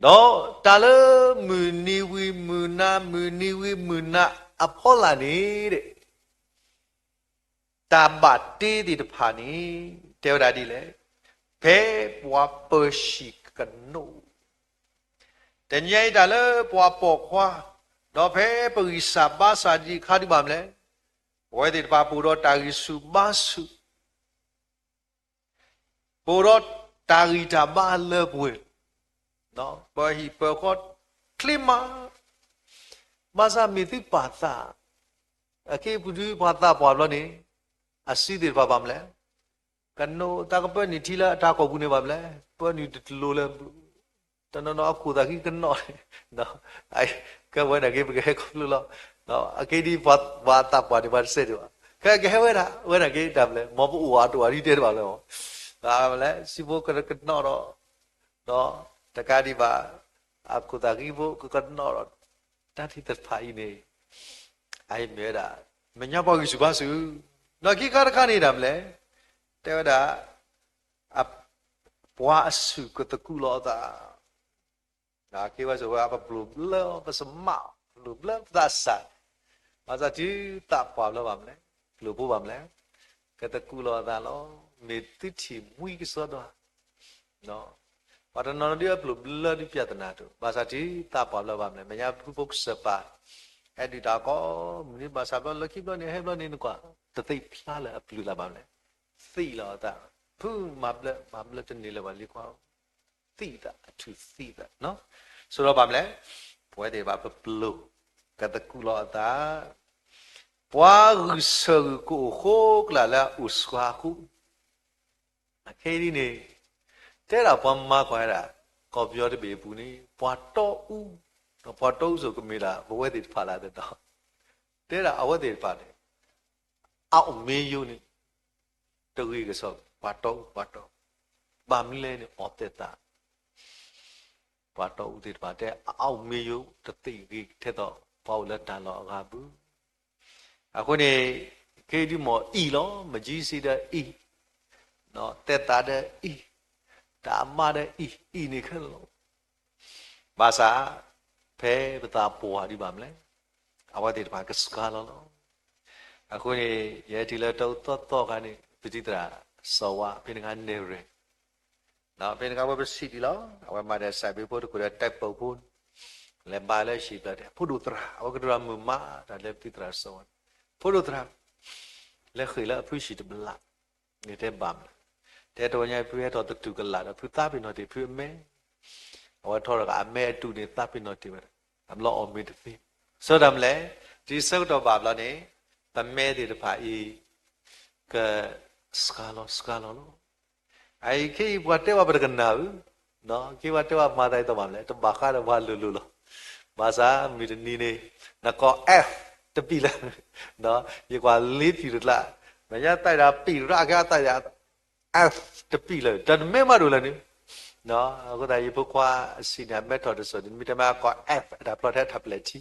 ဒီးတၢ်လၢမုၢ်နံၤဝံၤမုၢ်နၤ မုၢ်နံၤဝံၤမုၢ်နၤအဖီလာ်န့ၣ် တၢ်ဘၣ်တ့သ့ၣ်တဖၣ်န့ၣ် တဲဝဲဒၣ်ဒ်လဲၣ်, ဖဲပှၤပၢၤဆံၣ်ကနိး, တနံၤအံၤတၢ်လၢပှၤပိာ်ခွါ, ဒီးဖဲပဂံၢ်စၢ်ဘါစၢ်ဒံးအခါဒံးဘၣ်မနုၤလဲၣ်, ပဝဲသ့ၣ်တဖၣ်ပအိၣ်ဒီးတၢ်ဂံၢ်ဆူၣ်ဘါဆူၣ် ပအိၣ်ဒီးတၢ်ဂံၢ်တၢ်ဘါလၢပှဲၤ, ပၢၤဟံၣ်ပၢၤဃီချ့မး, ဘၣ်ဆၣ်မ့ၢ်သုပာ်သး, အခဲအံၤပှၤဒုးပှၤသးပှၢ်ဘျီန့ၣ်, အစုသ့ၣ်တဖၣ်ဘၣ်မနုၤလဲၣ်, ကနိးတၢ်ကပၢနုာ်ထံလၢအတၢ်ကိာ်ပူၤန့ၣ်ဘၣ်မနုၤလဲၣ်, ပၢနုာ်တလိၤလၢ တနီၤနီၤအခိၣ်သးခံကနီၣ်, ကဲဝဲနာ်က့ ပကဟဲခီဖျိလီၤ, အခဲဒ်ပှၤသးပှၢ်န့ၣ် ပှၤတစဲးဒံးဘၣ်, ခဲကဟဲဝဲဒၣ် ဝဲနာ်က့ တၢ်မနုၤလဲၣ် မ်ပအိၣ်အတအိၣ်ဒ်တဲတဘၣ်လၢၤ, မနုၤလဲၣ် စုဖိကကနီၣ်ဒီး, တကးဒံးဘၣ်, အခိၣ်သးခံဖိကကနီၣ်ဒီး, တၢ်သ့ၣ်တဖၣ်အံၤန့ၣ်, အအံၤမ့ၢ်ဝဲဒၣ်, မဲာ်ညါပှၤဂံၢ်ဆူၣ်ဘါဆူၣ်, ဒီးခံခါတခါန့ၣ်တၢ်မနုၤလဲၣ်, တဲဝဲဒၣ် ပှၤအဆူၣ်ကသကူးလီၤအသး, က့ၤဝဲစိာ်ဝဲ ပပျိာ်ဘျၢ ပစမး ပပျိာ်ဘျၢပသးစၢ်, ဘၣ်ဆၣ်တုၤသးပှၢ်ဘျီဘၣ်မနုၤလဲၣ်, ပျိာ်ဖိဘၣ်မနုၤလဲၣ်, ကသကူးလီၤအသးလီၤ, မ့ၢ်သုထံၣ်မှံကစီဒီဧါ ပှၤတနီၤနီၤဒ်အပျိာ်ဘျၢဒ် ပြဿနာ တအိၣ်, ဘၣ်ဆၣ်တုၤသးပှၢ်ဘျီဘၣ်မနုၤလဲၣ်, မဲာ်ညါဖုဖိကစၢ်ပၤ, ဟဲဒုၣ်တၢ်ကီ, မုၢ်နံၤဘၣ်ဆၣ်ဘျီလၢခံဘျီန့ၣ် ဟဲဘျီန့ၣ်နကွၢ်, တသ့ၣ်ဖျါလၢအပျုၤလၢ်ဘၣ်မနုၤလဲၣ်, သံလီၤအသး, ဖုမၤဘျၢ မၤဘျၢတန့ၢ်လၢၤဘၣ်လံကွၢ်, သံသး အထူၣ်သံသး, ဆိဒီးဘၣ်မနုၤလဲၣ်, ပဝဲသ့ၣ်တဖၣ်ပပျိာ်, ကသကူးလီၤအသး, ပှၤဂုာ်ဆၢၣ်ဂုာ်ကအိၣ်ဃိကလာ်လၢအအိၣ်ဆှးအဃိ, အခဲအံၤဒ်န့ၣ်, တဲဒၣ်ပှၤမၤကွၢ်ဝဲဒၣ်, ကီၢ်ပယီၤတဘ့ၣ်အပူၤန့ၣ် ပှၤတီအူ, ပှၤတီအူစိၤကမ့ၢ်ဒၣ်ပဝဲသ့ၣ်တဖၣ်လၢအသဒီ, တဲဒၣ်အဝဲသ့ၣ်တဖၣ်န့ၣ်, အအိၣ်မ့ၢ်ယိန့ၣ်, တဂ့ၤကစီၣ် ပှၤတီအူ ပှၤတီအူ, ဘၣ်မနုၤလဲၣ်န့ၣ် အီၣ်သဲးသး ပှၤတီအူသ့ၣ်တဖၣ်တဲ အအိၣ်မ့ၢ်ယိ တသ့ၣ်ဂ့ၤထဲသိး ပှၤအိၣ်လၢတၢ်လီၢ်အဂၤဘၣ်. အဃိန့ၣ်, ခဲအံၤဒ်မ့ၢ်အံၣ်လီၤ, မၤကံစံဒီးအံၣ်, သဲးသးဒီးအံၣ်, တၢ်အမါဒီးအံၣ်, အံၣ်န့ၣ်ခဲလၢာ်လီၤ. ဘၣ်ဆၣ်, ဖဲပသးပှၢ်ဒံးဘၣ်မနုၤလဲၣ်, အဝဲသ့ၣ်တဖၣ်ကစှၤလီၤလီၤ. အဃိန့ၣ် ယဟဲတုၤလၢတၢ်အိၣ်သီသီအခါန့ၣ် ပတံၤသရၣ်စီၤဝါ ဖဲန့ၣ်အခါန့ၣ်ရယ် ဖဲန့ၣ်အခါဝဲပစံးဒံးလီၤ. အဝဲမၤဒီးစးဘ့ဖိတခိၣ်ဒီးတၢ်ပၢၢ်ဖိန့ၣ်, လဲၤဘါလၢဟံၣ်ဘျီဒီး ဖိဒိၣ်သရၣ်, အဝဲကတိၤတၢ်မုာ်မးတၢ်လၢပတံၤသရၣ်စီၤဝါန့ၣ်, ဖိဒိၣ်သရၣ်, လဲၤဃ့ၢ်လၢအဖုဟံၣ်တဘျီ, န့ၣ်တဲဘၣ်မနုၤလဲၣ်, တဲတဝဲညါဖုဟဲထီၣ်သတူၢ်ကလာ်ဒီးဖုသးပ့ၤနီၣ်တ့ၢ်ဖုအမဲ, အဝဲထီၣ်တဂၤအမဲအတူးန့ၣ်သးပ့ၤနီၣ်တ့ၢ်ဝဲဒၣ်, အဘျီအီၣ်မ့ၤတသ့, ဆိဒၣ်မနုၤလဲၣ်, တုၤဆၢကတီၢ်ဘၣ်ဘျီန့ၣ်, ပမဲသ့ၣ်တဖၣ်အံၤ ကစှၤလီၤစှၤလီၤလီၤ. အအံၤခဲအံၤပှၤတဲဝဲပတကနၣ်ဧၢ, က့ၤပှၤတဲဝဲမၤသးဒ်သိးဘၣ်မနုၤလဲၣ်, တဘၣ်ဃးဒီးပှၤလိၤလိၤလီၤ. ဘၣ်ဆၣ်မုၢ်တနံၤန့ၣ်, နကိး F တပံာ်လၢ, ယကွၢ်လ့ပံာ်တကျါ, မဲာ်ညါသးဒၣ်ပံာ်ရၣ်ကဲသးဒၣ် F တပံာ်လၢၤ, တၢ်တမ့ၢ်မးဒိၣ်လၢၤန့ၣ် အဃိသတးယဖိခွါအဆံးန့ၣ် အမဲထီၣ်တစိၤန့ၣ် မ့ၢ်တမ့ၢ်အကိး F အတၢ်ဖျီထဲထးပျဲၢ်ထံ,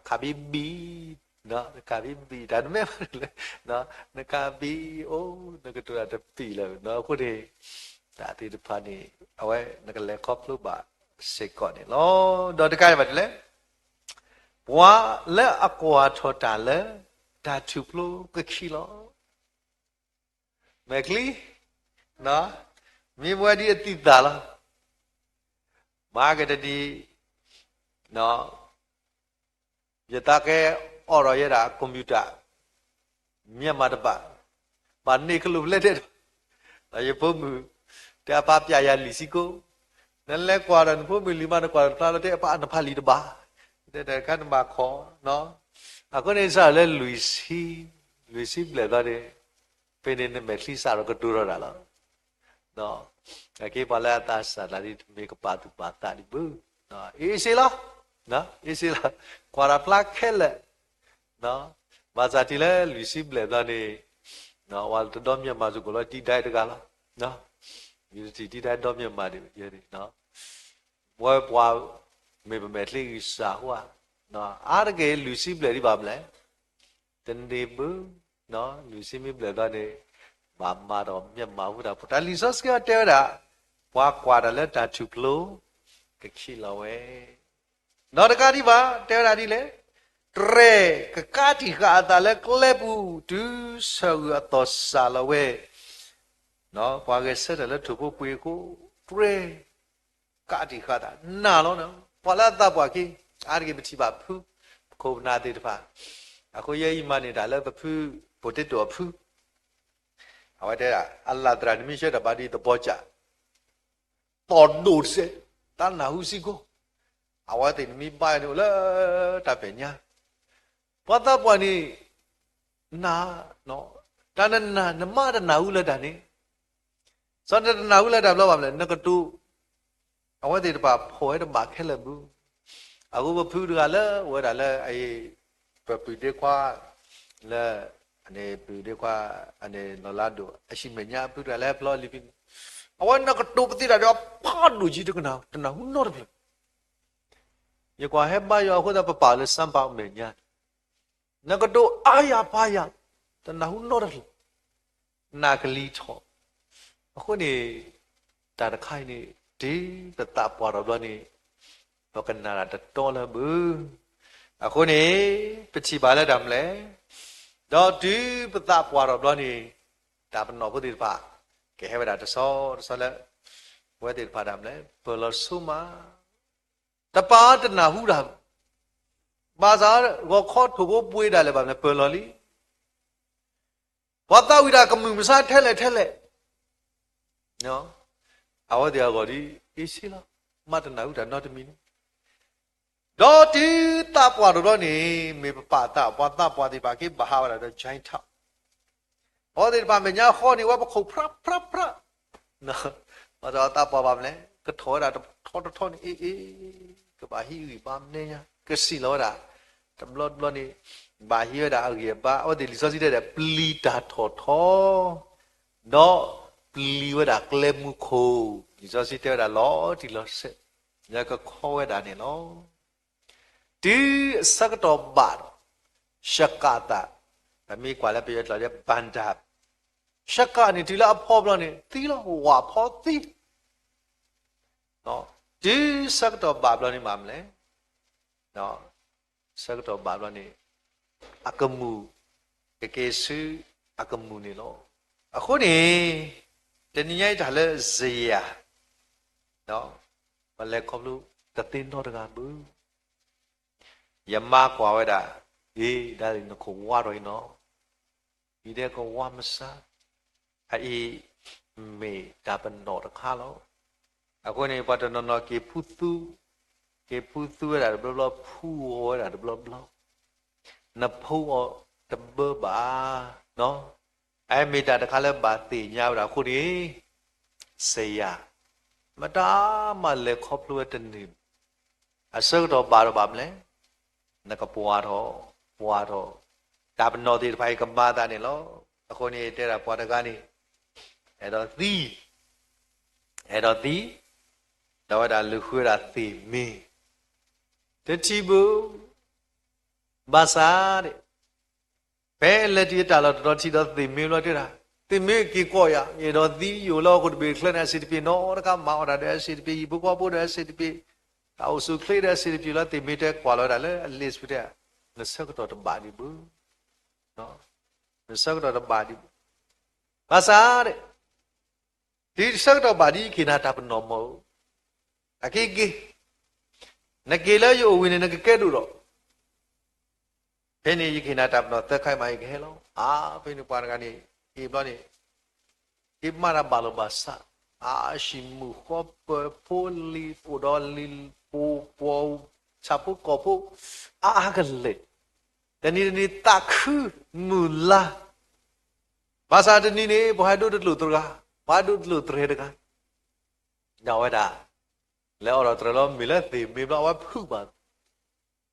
ခးဘံဘံ, ခးဘံဘံ တၢ်တမ့ၢ်မးဒိၣ်လၢၤ, နခးဘံအိၣ် နကတိၤတၢ်တပံာ်လၢၤ, အဃိန့ၣ်, တၢ်သ့ၣ်တဖၣ်န့ၣ် အဝဲနကလဲၤခီဖျိဘၣ်စ့ၢ်ကီးန့ၣ်လီၤ. ဒီးတကးဒံးဘၣ်ဒ်လဲၣ်, ပှၤလၢအကွၢ်ထီၣ်တၢ်လၢ တၢ်ထူၣ်ဖျိကခံးလီၤ. မဲာ်ချံ, မ့ၢ်ပဝဲဒ်အသံၣ်သၣ်လီၤ. မၤကတနံၤ, ယသးကဲအီၣ်ဒီးယဲဒၣ် computer မြန်မာတဘၣ်, ဘၣ်န့ၢ်ကလိာ်ဖျဲးဒဲးဒီး, ဒီးယဖိမုၣ် တဲအပၢ်ပျဲယၤလွံၢ်ဆံကိ, နလဲၤကွၢ်ဒီးနဖိမုၣ်လံာ်မး နကွၢ်ဒီးတဖျါလီၤ တဲအပၢ်နဖးလံာ်တဘၣ်, တဲတၢ်တခါနဘၣ်ခိး, အဃိန့ၣ်စးလၢလွံၢ်ဆံ, လွံၢ်ဆံဘျဲၣ်ဘျီန့ၣ်, ဖဲန့ၣ်နမဲာ်ချံစးထီၣ်ကတိၤထီၣ်တၢ်လီၤ. အက့ပှၤလၢအသးစၢ်သးဒ်တမ့ၢ်ကပာ်သူၣ်ပာ်သးဒံးဘၣ်, အ့ၣ်စ့လီၤ, အ့ၣ်စ့လီၤ, ကွၢ်တၢ်ဖျါခဲလၢာ်, ဘၣ်ဆၣ်တုၤလၢလွံၢ်ဆံဘျဲၣ်ဘျီန့ၣ်, ဝဲတဒီမၠၢ်မၤစ့ၢ်ကီးလီၤ ဒ်ဒဲတဂၤလီၤ. ယတထံၣ်ဒ်ဒဲဒီမၠၢ်မၤဒံးဘၣ်, ဝဲပှၤ, မ့ၢ်ပမဲာ်ချံဂံၢ်စၢ်ဟိဧါ, အါတက့ၢ်လွံၢ်ဆံဘျဲၣ်ဒံးဘၣ်မနုၤလဲၣ်, တန့ၢ်ဘၣ်, လွံၢ်ဆံမ့ၢ်ဘျဲၣ်ဘျီန့ၣ် ဘၣ်မၤဒီးမျက်မှောက် ဟူတၢ်ဖိ တၢ်လံာ်စီဆှံတဲဝဲဒၣ်, ပှၤကွၢ်တၢ်လၢတၢ်ထူၣ်ဖျိ ကခံးလီၤဝဲ, ဒီးတကးဒံးဘၣ် တဲဝဲဒၣ်ဒ်လဲၣ်, တြဲၤကကးတံာ်ဃာ်အသးလၢကျဲပူၤ တုၤဆၢဂုာ်အသီၣ်စၢ်လီၤဝဲ, ပှၤဂဲၤဆၢထၢၣ်လၢထိၣ်ဖိပှ့ၤအဃိ, တြဲၤ ကးတံာ်ဃာ်သး နၢ်လီၤန့ၣ် ပှၤလၢအသးပှၢ်က့ၤ, အါတက့ၢ်ပထံၣ်ဘၣ်ဖု ပခိၣ်ပနၢ်သ့ၣ်တဖၣ်, အဃိယဲအံၤမၤန့ၢ်တၢ်လၢပဖု ပိၤတ့တိၣ်အဖု, အဝဲတဲဒၣ် အလၣ်သရၣ်နမ့ၢ်ဆှၢတၢ်ဘါဒံးသဘီကၠး သီၣ်ဒိၣ်တစဲး, တၢ်နၢ်ဟူစ့ၢ်ကီး, အဝဲသ့ၣ်နမ့ၢ်ဘါန့ၣ်အိၣ်လၢတၢ်မဲာ်ညါ, ပှၤသးပှၢ်န့ၣ် နၢ်, တၢ်နနၢ် နမါတနၢ်ဟူလၢတၢ်န့ၣ်, စီၤနတနၢ်ဟူလၢတၢ်ဘျီဘၣ်မလဲၣ် နကတိၤ, အဝဲသ့ၣ်တဖၣ်ဖီၣ်ဝဲတဘၣ်ခဲလၢာ်ဘၣ်, အဃိပဖုတဂၤလၢအိၣ်ဝဲဒၣ်လၢ ပပုၢ်ဒ့ခွါ လၢ အန့ၣ်ပုၢ်ဒ့ခွါ အန့ၣ်လီၤလါဒိၣ် အဟံၣ်မဲာ်ညါအဖုတဂၤလၢဟဲဖျီလံာ်ဖံန့ၣ်, အဝဲနကတိၤပသ့တၢ်ဒီးအဖးဒိၣ်ကံတကနၣ် တနၢ်ဟူနီတဖျၢၣ်, ယကွၢ်ဟဲဘါယွၤအဃိသတးပပာ်လၢစၢ်ပာ်မဲာ်ညါ, နကတိၤအါယၤဖးယၤ တနၢ်ဟူနီတဖျၢၣ်, နၢ်ကလံၤထီၣ်, အဃိန့ၣ် တၢ်တခါအံၤန့ၣ် တုၤပသးပှၢ်ထီၣ်ဘျီန့ၣ် ပကနၣ်တၢ်တတီလၢၤဘၣ်, အဃိန့ၣ် ပထံၣ်ဘၣ်လၢတၢ်မနုၤလဲၣ်, ဒီးတုၤပသးပှၢ်ထီၣ်ဘျီန့ၣ် တၢ်ပနီၣ်ဖိသ့ၣ်တဖၣ် ကဟဲဝဲဒၣ်တဆီတဆီလၢ ပဝဲသ့ၣ်တဖၣ်တၢ်မနုၤလဲၣ် ပၢၢ်လီၤဆိမး, တပာ်တနၢ်ဟူတၢ်, ဘၣ်ဆၣ်ဂီၤခီထိၣ်ဖိပှ့ၤဒၣ်လဲာ်ဘၣ်မနုၤလဲၣ် ပၢၢ်လီၤလံ ပှၤသးဝံၣ်တၢ်ကမုၢ်မဆါထဲလဲၣ်ထဲလဲၣ်, အဝဲသ့ၣ်အဂီၢ်ဒ် အ့ဆ့လီၤ, မ့ၢ်တနၢ်ဟူတၢ်နီတမံၤန့ၣ်, ဒီးတုၤသးပှၢ်ထီၣ်ဘျီန့ၣ် မ့ၢ်ပပာ်သး ပှၤသးပှၢ်သ့ၣ်တဖၣ်က့ၤဘၣ်ဟးဝဲဒၣ်ဒီး Gentile, အဝဲသ့ၣ်တဖၣ်မဲာ်ညါဃီန့ၣ် ဝဲပခိၣ်ဖြးဖြးဖြး ပှၤသးပှၢ်ဘၣ်မနုၤလဲၣ် ကထီၣ်ဝဲဒၣ်တထီတထီန့ၣ် အ့အ့ ကဘၣ်ဟံးဂံၢ်ဘါမနုၤညါ ကစံၣ်လီၤဝဲဒၣ် တဘျီတဘျီန့ၣ် ဘၣ်ဟံးဝဲဒၣ်အဂံၢ်အဘါ အဝဲသ့ၣ်လံာ်စီဆှံတဲဒၣ် ပျံၤတၢ်ထီၣ်ထီ, ဒီးပျံၤဝဲဒၣ်ကျဲမုၢ်ခိၣ် လံာ်စီဆှံတဲဝဲဒၣ်လီၤတံၢ်လီၤဆဲး လၢကခီဝဲဒၣ်န့ၣ်လီၤ. တုၤအဆၢကတီၢ်ဘၣ်ဒီး ဆှးကးအသး, ပမ့ၢ်ကွၢ်လၢပယီၤကျိာ်လၢ ဘၣ်တၢ်, ဆှးကးန့ၣ်တုၤလၢအဖီဘျီန့ၣ် သံလီၤ ဝၣ်ဖီသံ, တုၤဆၢကတီၢ်ဘၣ်ဘျီန့ၣ်မးမနုၤလဲၣ်, ဆၢကတီၢ်ဘၣ်ဘျီန့ၣ် အကမူၣ် ကက့ၤဆူအကမူၣ်န့ၣ်လီၤ. အဃိန့ၣ် တနံၤညါအံၤတၢ်လၢစယၤ ပလဲၤခီဖျိတသ့နီတဂၤဘၣ်. ယမါကွၢ်ဝဲဒၣ်, အ့ ဒၣ်နခိၣ်ဝါထီၣ်အံၤနီၤ, အံၤဒဲးကဝါမဆါ, အအံၤမ့ၢ်တၢ်ပနီၣ်တခါလီၤ. အဃိန့ၣ် ပှၤတနီၤနီၤက့ၤဖူသူ, က့ၤဖူသူဝဲဒၣ်တဘျီဘျီ ဖူဂီၤဝဲဒၣ်တဘျီဘျီ, နဖူအီၤတဘၢဘၣ်, အမ့ၢ်တၢ်တခါလၢဘၣ်သ့ၣ်ညါဝဲဒၣ်အဃိန့ၣ် စယၤ, မတၤမၤလဲၤခီဖျိဝဲတန့ၢ်, အဆၢကတီၢ်ဘၣ်ဒီးဘၣ်မနုၤလဲၣ်, နကပှၢ်ထီၣ်, ပှၢ်ထီၣ်, တၢ်ပနီၣ်သ့ၣ်တဖၣ်အံၤကမၤအသးန့ၣ်လီၤ. အဃိန့ၣ် တဲဒၣ်ပှၤတဂၤန့ၣ် အဲၣ်ဒိးသံ, အဲၣ်ဒိးသံ, ဒီးဝဲဒၣ်လူၤဃုဝဲဒၣ်သ့ၣ်မ့ၢ်, တထံၣ်ဘၣ်, ဘၣ်ဆၣ်ဒၣ် ဖဲလဲၤတုၤအတၢ်လီၢ်တတီၤထံၣ်ဒီးသ့ၣ်မ့ၢ်ဘျီတဲဒၣ်, သ့ၣ်မ့ၢ်က့ၤကိးယၤ, ယအဲၣ်ဒိးသံ ယအိၣ်လၢဟီၣ်ခိၣ်တဘ့ၣ်ချၢန့ၣ် အဆံးတပ့ၤနီတခါ မၤအီၣ်တၢ်ဒီးအဆံးတပ့ၤ ဟံၣ်ဖိဃီဖိဒီးအဆံးတပ့ၤ, တၢ်အိၣ်ဆူၣ်အိၣ်ချ့ဒီးအဆံးတပ့ၤလီၤ သ့ၣ်မ့ၢ်တဲကွၢ်လီၤဝဲဒၣ်လၢအ list ပူၤတဲ, နဆၢကတီၢ်တဘၣ်ဒံးဘၣ်, နဆၢကတီၢ်တဘၣ်ဒံးဘၣ်, ဘၣ်ဆၣ်ဒၣ် တုၤဆၢကတီၢ်ဘၣ်ဒံး ယကဟ့ၣ်နၤတၢ်ပနီၣ်မီၢ်ဧိၤ, အက့ၤက့ၤ, နက့ၤလၢယအိၣ်ဝံၤန့ၣ် နကကဲဒိၣ်ဒီး ဖဲန့ၣ်ယကဟ့ၣ်နၤတၢ်ပနီၣ်သၢခါအံၤမး ယကဟဲလီၤ. အါ ဖဲန့ၣ်ပှၤတဂၤန့ၣ် ဟ့ၣ်ဘျီန့ၣ် ဟ့ၣ်မးတၢ်ဘၣ်လီၤဘၣ်စး, အါ ဟံၣ်မုၣ်ဃီပၢၤဖိ လံာ်အိၣ်ဒီးလံာ်ပှၤ ဆၣ်ဖိကီၢ်ဖိ အါအါကလဲာ်, တနံၤတနံၤသးခုမုၢ်လါ, ဘၣ်ဆၣ်တနံၤန့ၣ် ပှၤဟဲဒိတလိၣ်သရၣ်, ပှၤဟဲဒိတလိၣ်သရဲတဂၤ, ဒီးအဝဲဒၣ် လဲၤအိးထီၣ်တြဲၤလီၤ မ့ၢ်လၢသ့ၣ်မ့ၢ်ဘျီ အဝဲဖုးဘၣ်,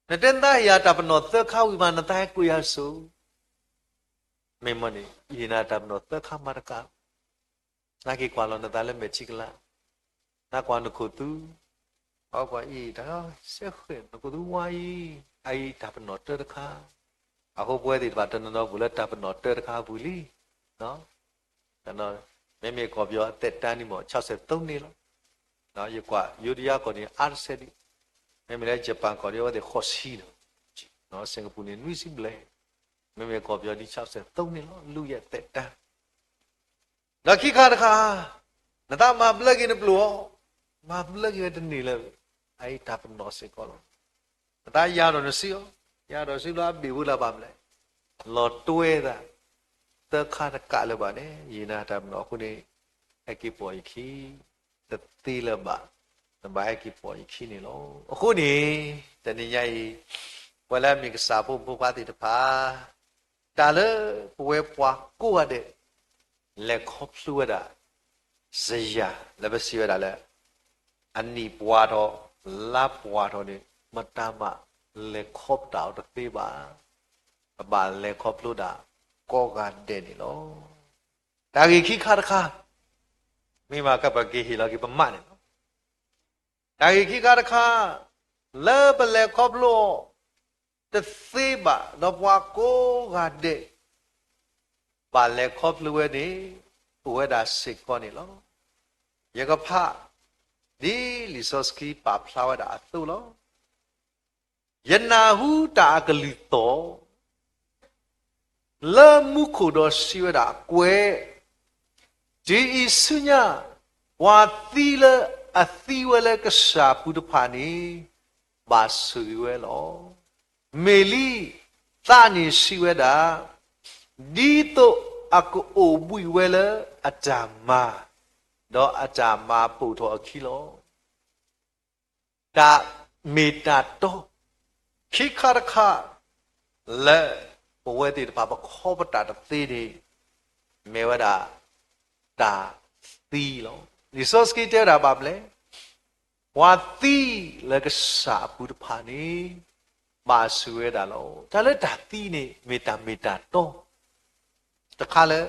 နတဲနသးဟ့ၣ်ယၤတၢ်ပနီၣ်သၢခါဝံၤမး နသးဟဲကွံာ်ယၤစိၤ, မ့ၢ်မ့ၢ်န့ၣ် ယဟ့ၣ်နၤတၢ်ပနီၣ်သၢခါမးတကး, နက့ၤကွၢ်လီၤနသးလၢမဲာ်ထံကလၤ, နကွၢ်နခိၣ်သူ, အဝဲကွၢ်အံၤ တၢ်စဲဃဲၣ် နခိၣ်သူဝါအံၤ, အအံၤတၢ်ပနီၣ်တၢတခါ, အဃိပဝဲသ့ၣ်တဖၣ်တနီၤနီၤပူၤလၢတၢ်ပနီၣ်တၢတခါပူၤလံ, မ့မ့ၢ်ကီၢ်ပယီၤအသက်တမ်းန့ၣ်မ့ၢ် ခြောက်ဆယ့်သုံးန့ၣ်လီၤ. ယကွၢ်ယိၤဒယါကီၢ်န့ၣ် အါတစဲးဒံး, မ့မ့ၢ်လၢ Japan ကီၢ်န့ၣ် အဝဲသ့ၣ် ဃိးဆံန့ၣ်, Singapore န့ၣ် နွံဆံဘျဲၣ်, မ့မ့ၢ်ကီၢ်ပယီၤဒ် ခြောက်ဆယ့်သုံးန့ၣ်လီၤ လုၢ်ယဲၢ်သက်တမ်း ဒီးခံခါတခါ, နသးမၤဘျၢက့ၤနပျိၢ်အီၤ, မၤဘျၢက့ၤဝဲတန့ၢ်လၢၤ, အအံၤတၢ်ပနီၣ်စ့ၢ်ကီးလီၤ. နသးယၤဒီးနစုအီၤ, ယၤဒီးစုလၢအဘ့ၣ်ဝဲလၢၤဘၣ်မလဲၣ်, လီၤတွဲသး, သၢခါတကးလၢၤဘၣ်န့ၣ် ယနာ်တၢ်ပနီၣ်အဃိန့ၣ်, ဟဲက့ၤပိာ်ယခံ, တသ့လၢၤဘၣ်, နဘၣ်ဟဲက့ၤပိာ်ယခံန့ၣ်လီၤ. အဃိန့ၣ်, တနံၤညါအံၤ, ပဝဲလၢအမ့ၢ်ကစၢ်ဖိမုၣ်ဖိခွါသ့ၣ်တဖၣ် တၢ်လၢပဝဲပှၤကိးဂၤဒဲး လဲၤခီဖျိဝဲဒၣ် စယၤလၢပစံးဝဲဒၣ်လၢ အနံၣ်ပှဲၤထီၣ် လါပှဲၤထီၣ်န့ၣ် မတၤမးလဲၤခီဖျိတၢ်အီၤတသ့ဘၣ်. ပဘၣ်လဲၤခီဖျိဒၣ်ကိးဂၤဒဲးန့ၣ်လီၤ. တၢ်ဂ့ၢ်ခံခါတခါ, မ့ၢ်မးကပက့ၤဟ့ၣ်လီၤက့ၤပမးန့ၣ်လီၤ. တၢ်ဂ့ၢ်ခံခါတခါ, လၢပလဲၤခီဖျိအီၤတသ့ဘၣ် ဒီးပှၤကိးဂၤဒဲး ဘၣ်လဲၤခီဖျိဝဲန့ၣ် အိၣ်ဝဲဒၣ်စ့ၢ်ကီးန့ၣ်လီၤ. ယကဖး ဒ်လံာ်စီဆှံပာ်ဖျါဝဲဒၣ်အသိးလီၤ. ယနၢ်ဟူတၢ်အကလုၢ်သီၣ် လၢမူခိၣ်ဒီးစံးဝဲဒၣ်, ကွဲး, တုၤအံၤဆူညါ ပှၤသံလၢအသံဝဲလၢကစၢ်ပူၤတဖၣ်န့ၣ် ဘၣ်ဆိၣ်ဂ့ၤဝဲလီၤ. မ့ၢ်လံ, သးန့ၣ်စံးဝဲဒၣ်, ဒ်သိးအကအိၣ်ဘှံးဝဲလၢအတၢ်မၤ, ဒီးအတၢ်မၤပိာ်ထီၣ်အခံလီၤ. တၢ်မ့ၢ်တၢ်တီ ခံခါတခါ လၢပဝဲသ့ၣ်တဖၣ်ပခီပတာ်တသ့န့ၣ် မ့ၢ်ဝဲဒၣ်တၢ်သံလီၤ. လံာ်စီဆှံတဲဝဲဒၣ်ဘၣ်မနုၤလဲၣ်, ပှၤသံလၢကစၢ်အပူၤတဖၣ်န့ၣ် ဘၣ်ဆိၣ်ဂ့ၤဝဲဒၣ်လီၤ. တၢ်လၢတၢ်သံန့ၣ် မ့ၢ်တၢ်မ့ၢ်တၢ်တီ တခါလၢ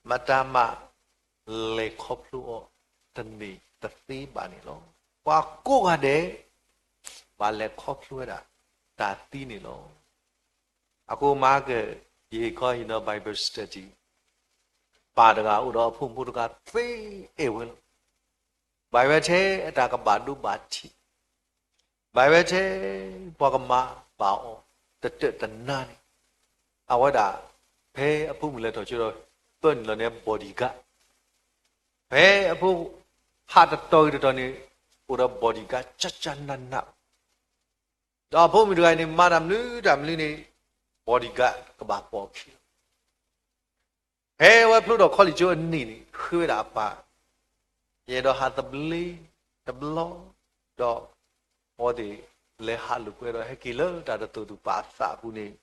မတၤမး လဲၤခီဖျိအီၤတန့ၢ်တသ့ဘၣ်န့ၣ်လီၤ. ပှၤကိးဂၤဒဲး ဘၣ်လဲၤခီဖျိဝဲဒၣ် တၢ်သံန့ၣ်လီၤ. အဃိမၤက ယဟ့ၣ်ခီဟ့ၣ်နီၤ Bible study ပၢ်တဂၤအိၣ်ဒီးအဖိမုၣ်ဖိတဂၤသ့အဲၣ်ဝဲလီၤ. ဘၣ်ဝဲထဲအတၢ်ကဘၣ်ဒိဘၣ်ထံး ဘၣ်ဝဲထဲ ပှၤကမၤဘၣ်အီၤ တတၢၢ်တနါန့ၣ်, အဝဲဒၣ် ဖဲအဖိမုၣ်လဲၤထီၣ်ကၠိဒီး ပၢနုာ်လီၤန့ၣ် bodyguard, ဖဲအဖိ ဟးတတီၤဂ့ၤတတီၤန့ၣ် အိၣ်ဒီး bodyguard ကၠၢ်ကၠၢ်နးနး, ဒီးအဖိမုၣ်တဂၤအံၤန့ၣ် မၤတၢ်မနုၤတၢ်မနုၤန့ၣ် bodyguard ကဘၣ်ပိာ်အခံလီၤ. ဖဲအဝဲဖျိထီၣ်ခီလ့ၣ်ကၠိအနံၣ်န့ၣ် ဃ့ဝဲဒၣ်အပၢ်, ယအဲၣ်ဒိးဟးသဘျ့တဘျီ, ဒီး အဝဲသ့ၣ်လဲၤဟးလိာ်ကွဲဒီးဟဲက့ၤလၢတၢ်တသိၣ်သူၣ်ပာ်အသးအပူၤန့ၣ်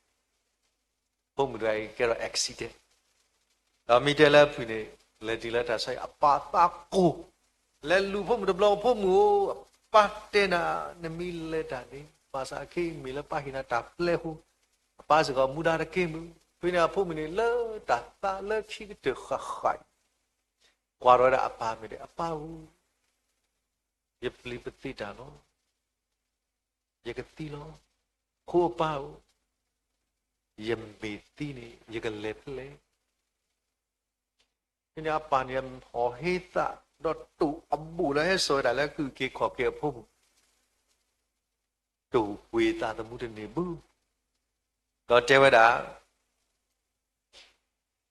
ဖိမုၣ်တဂၤအံၤကဲထီၣ် accident, ဒီးမ့ၢ်တဲလၢအဖုၣ်န့ၣ် လဲၤတုၤလၢတၢ်ဆါအံၤ အပၢ်သးကိၢ်, လဲၤလူၤဖိမုၣ်တဘျီ ဖိမုၣ်ဧၢ, ပၢ်တဲနၤ နမ့ၢ်လဲၤတၢ်န့ၣ် ဘၣ်ဆၣ်အခဲအံၤမ့ၢ်လၢပၢ်ဟ့ၣ်နၤတၢ်ပျဲဖိ, အပၢ်စ့ၢ်ကီးမူဒါတက့ၢ်မုၢ်, ဖဲန့ၣ်အဖိမုၣ်န့ၣ် လၢတၢ်သးလၢခံကတၢၢ်ဃၣ်ဃၣ်အံၤ ကွၢ်ထီၣ်ဝဲဒၣ်အပၢ်မ့ၢ်ဒၣ် အပၢ်ဧၢ, ယပျံၤပသ့တၢ်လီၤ. ယကသံလီၤ. ဖိအပၢ်ဧၢ, ယမ့ၢ်သံန့ၣ် ယကလဲၤဖဲလဲၣ်. ဖဲန့ၣ်အပၢ်န့ၣ် ဟီၣ်ဟ့သး ဒီးတိာ်အဘူးလၢဟဲစိာ်ဝဲဒၣ်လၢ ကုၢ်က့ၤခီၣ်က့ၤအဖိမုၣ် တိာ်ပှ့ၤသးသမူတန့ၢ်ဘၣ်, ဒီးတဲဝဲဒၣ်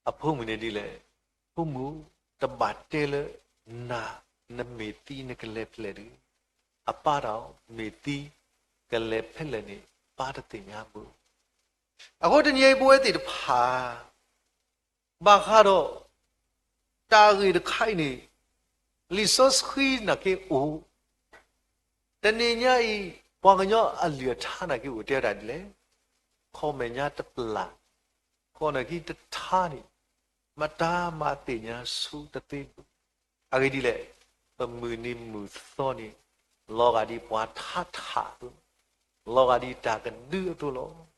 အဖိမုၣ်န့ၣ်ဒ်လဲၣ်, ဖိမုၣ်, တဘၣ်တဲလၢနၤ နမ့ၢ်သံနကလဲၤဖဲလဲၣ်ဒီး, အပၢ်ဒီးမ့ၢ်သံ ကလဲၤဖဲလဲၣ်န့ၣ် ပၢ်တသ့ၣ်ညါဘၣ်. အဃိတနံၤအံၤပဝဲသ့ၣ်တဖၣ် ဘၣ်ဃးဒီး တၢ်ဂ့ၢ်တခါအံၤန့ၣ် လံာ်စီဆှံနာ်က့အိၣ်, တနံၤညါအံၤ ပှၤကညီအလုၢ်အထါနာ်က့အိၣ်တဲဝဲဒၣ်ဒ်လဲၣ်, ခီမဲာ်ညါတပျၢ်, ဃီနာ်က့တထါန့ၣ် မတၤမၤသ့ၣ်ညါဆိတသ့ဘၣ်. အဂ့ၢ်ဒ်လဲၣ်, ပမုၢ်နံၤမုၢ်သီန့ၣ် လီၤဂာ်ဒ်ပှၤထါထးအသိး, လီၤဂာ်ဒ်တၢ်ကဒုအသိးလီၤ.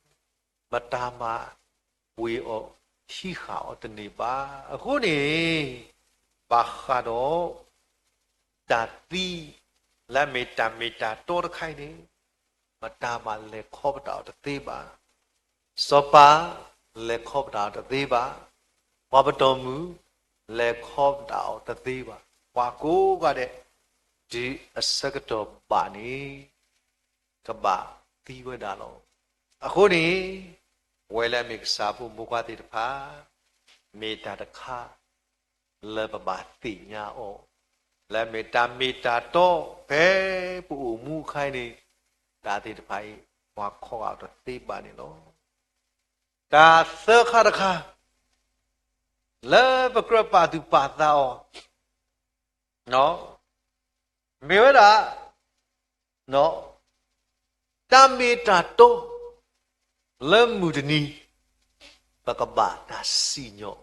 မတၤမၤပှ့ၤအီၤဟံးဃာ်အီၤတန့ၢ်ဘၣ်. အဃိန့ၣ် ဘၣ်ဃးဒီး တၢ်သံ လၢအမ့ၢ်တၢ်မ့ၢ်တၢ်တီတခါအံၤန့ၣ် မတၤမၤလဲၤခီပတာ်အီၤတသ့ဘၣ်. စီၤပၤလဲၤခီပတာ်အီၤတသ့ဘၣ်. ပှၤပတီၢ်မုၢ် လဲၤခီပတာ်အီၤတသ့ဘၣ်. ပှၤကိးဂၤဒဲး တုၤအဆၢကတီၢ်ဘၣ်န့ၣ် ကဘၣ်သံဝဲဒၣ်လီၤ. အဃိန့ၣ် ပဝဲလၢအမ့ၢ်ကစၢ်ဖိမုၣ်ဖိခွါသ့ၣ်တဖၣ် မ့ၢ်တၢ်တခါ လၢပဘၣ်သ့ၣ်ညါအီၤ, လၢအမ့ၢ်တၢ်မ့ၢ်တၢ်တီ ဖဲပအိၣ်မူအခါအံၤန့ၣ် တၢ်သ့ၣ်တဖၣ်အံၤ ပှၤခီဂာ်အီၤတသ့ဘၣ်န့ၣ်လီၤ. တၢ်သၢခါတခါ လၢပကြၢးပာ်သူၣ်ပာ်သးအီၤ မ့ၢ်ဝဲဒၣ် တၢ်မ့ၢ်တၢ်တီ လၢမုၢ်တနံၤ ပကဘၣ်တၢ်စံၣ်ညီၣ်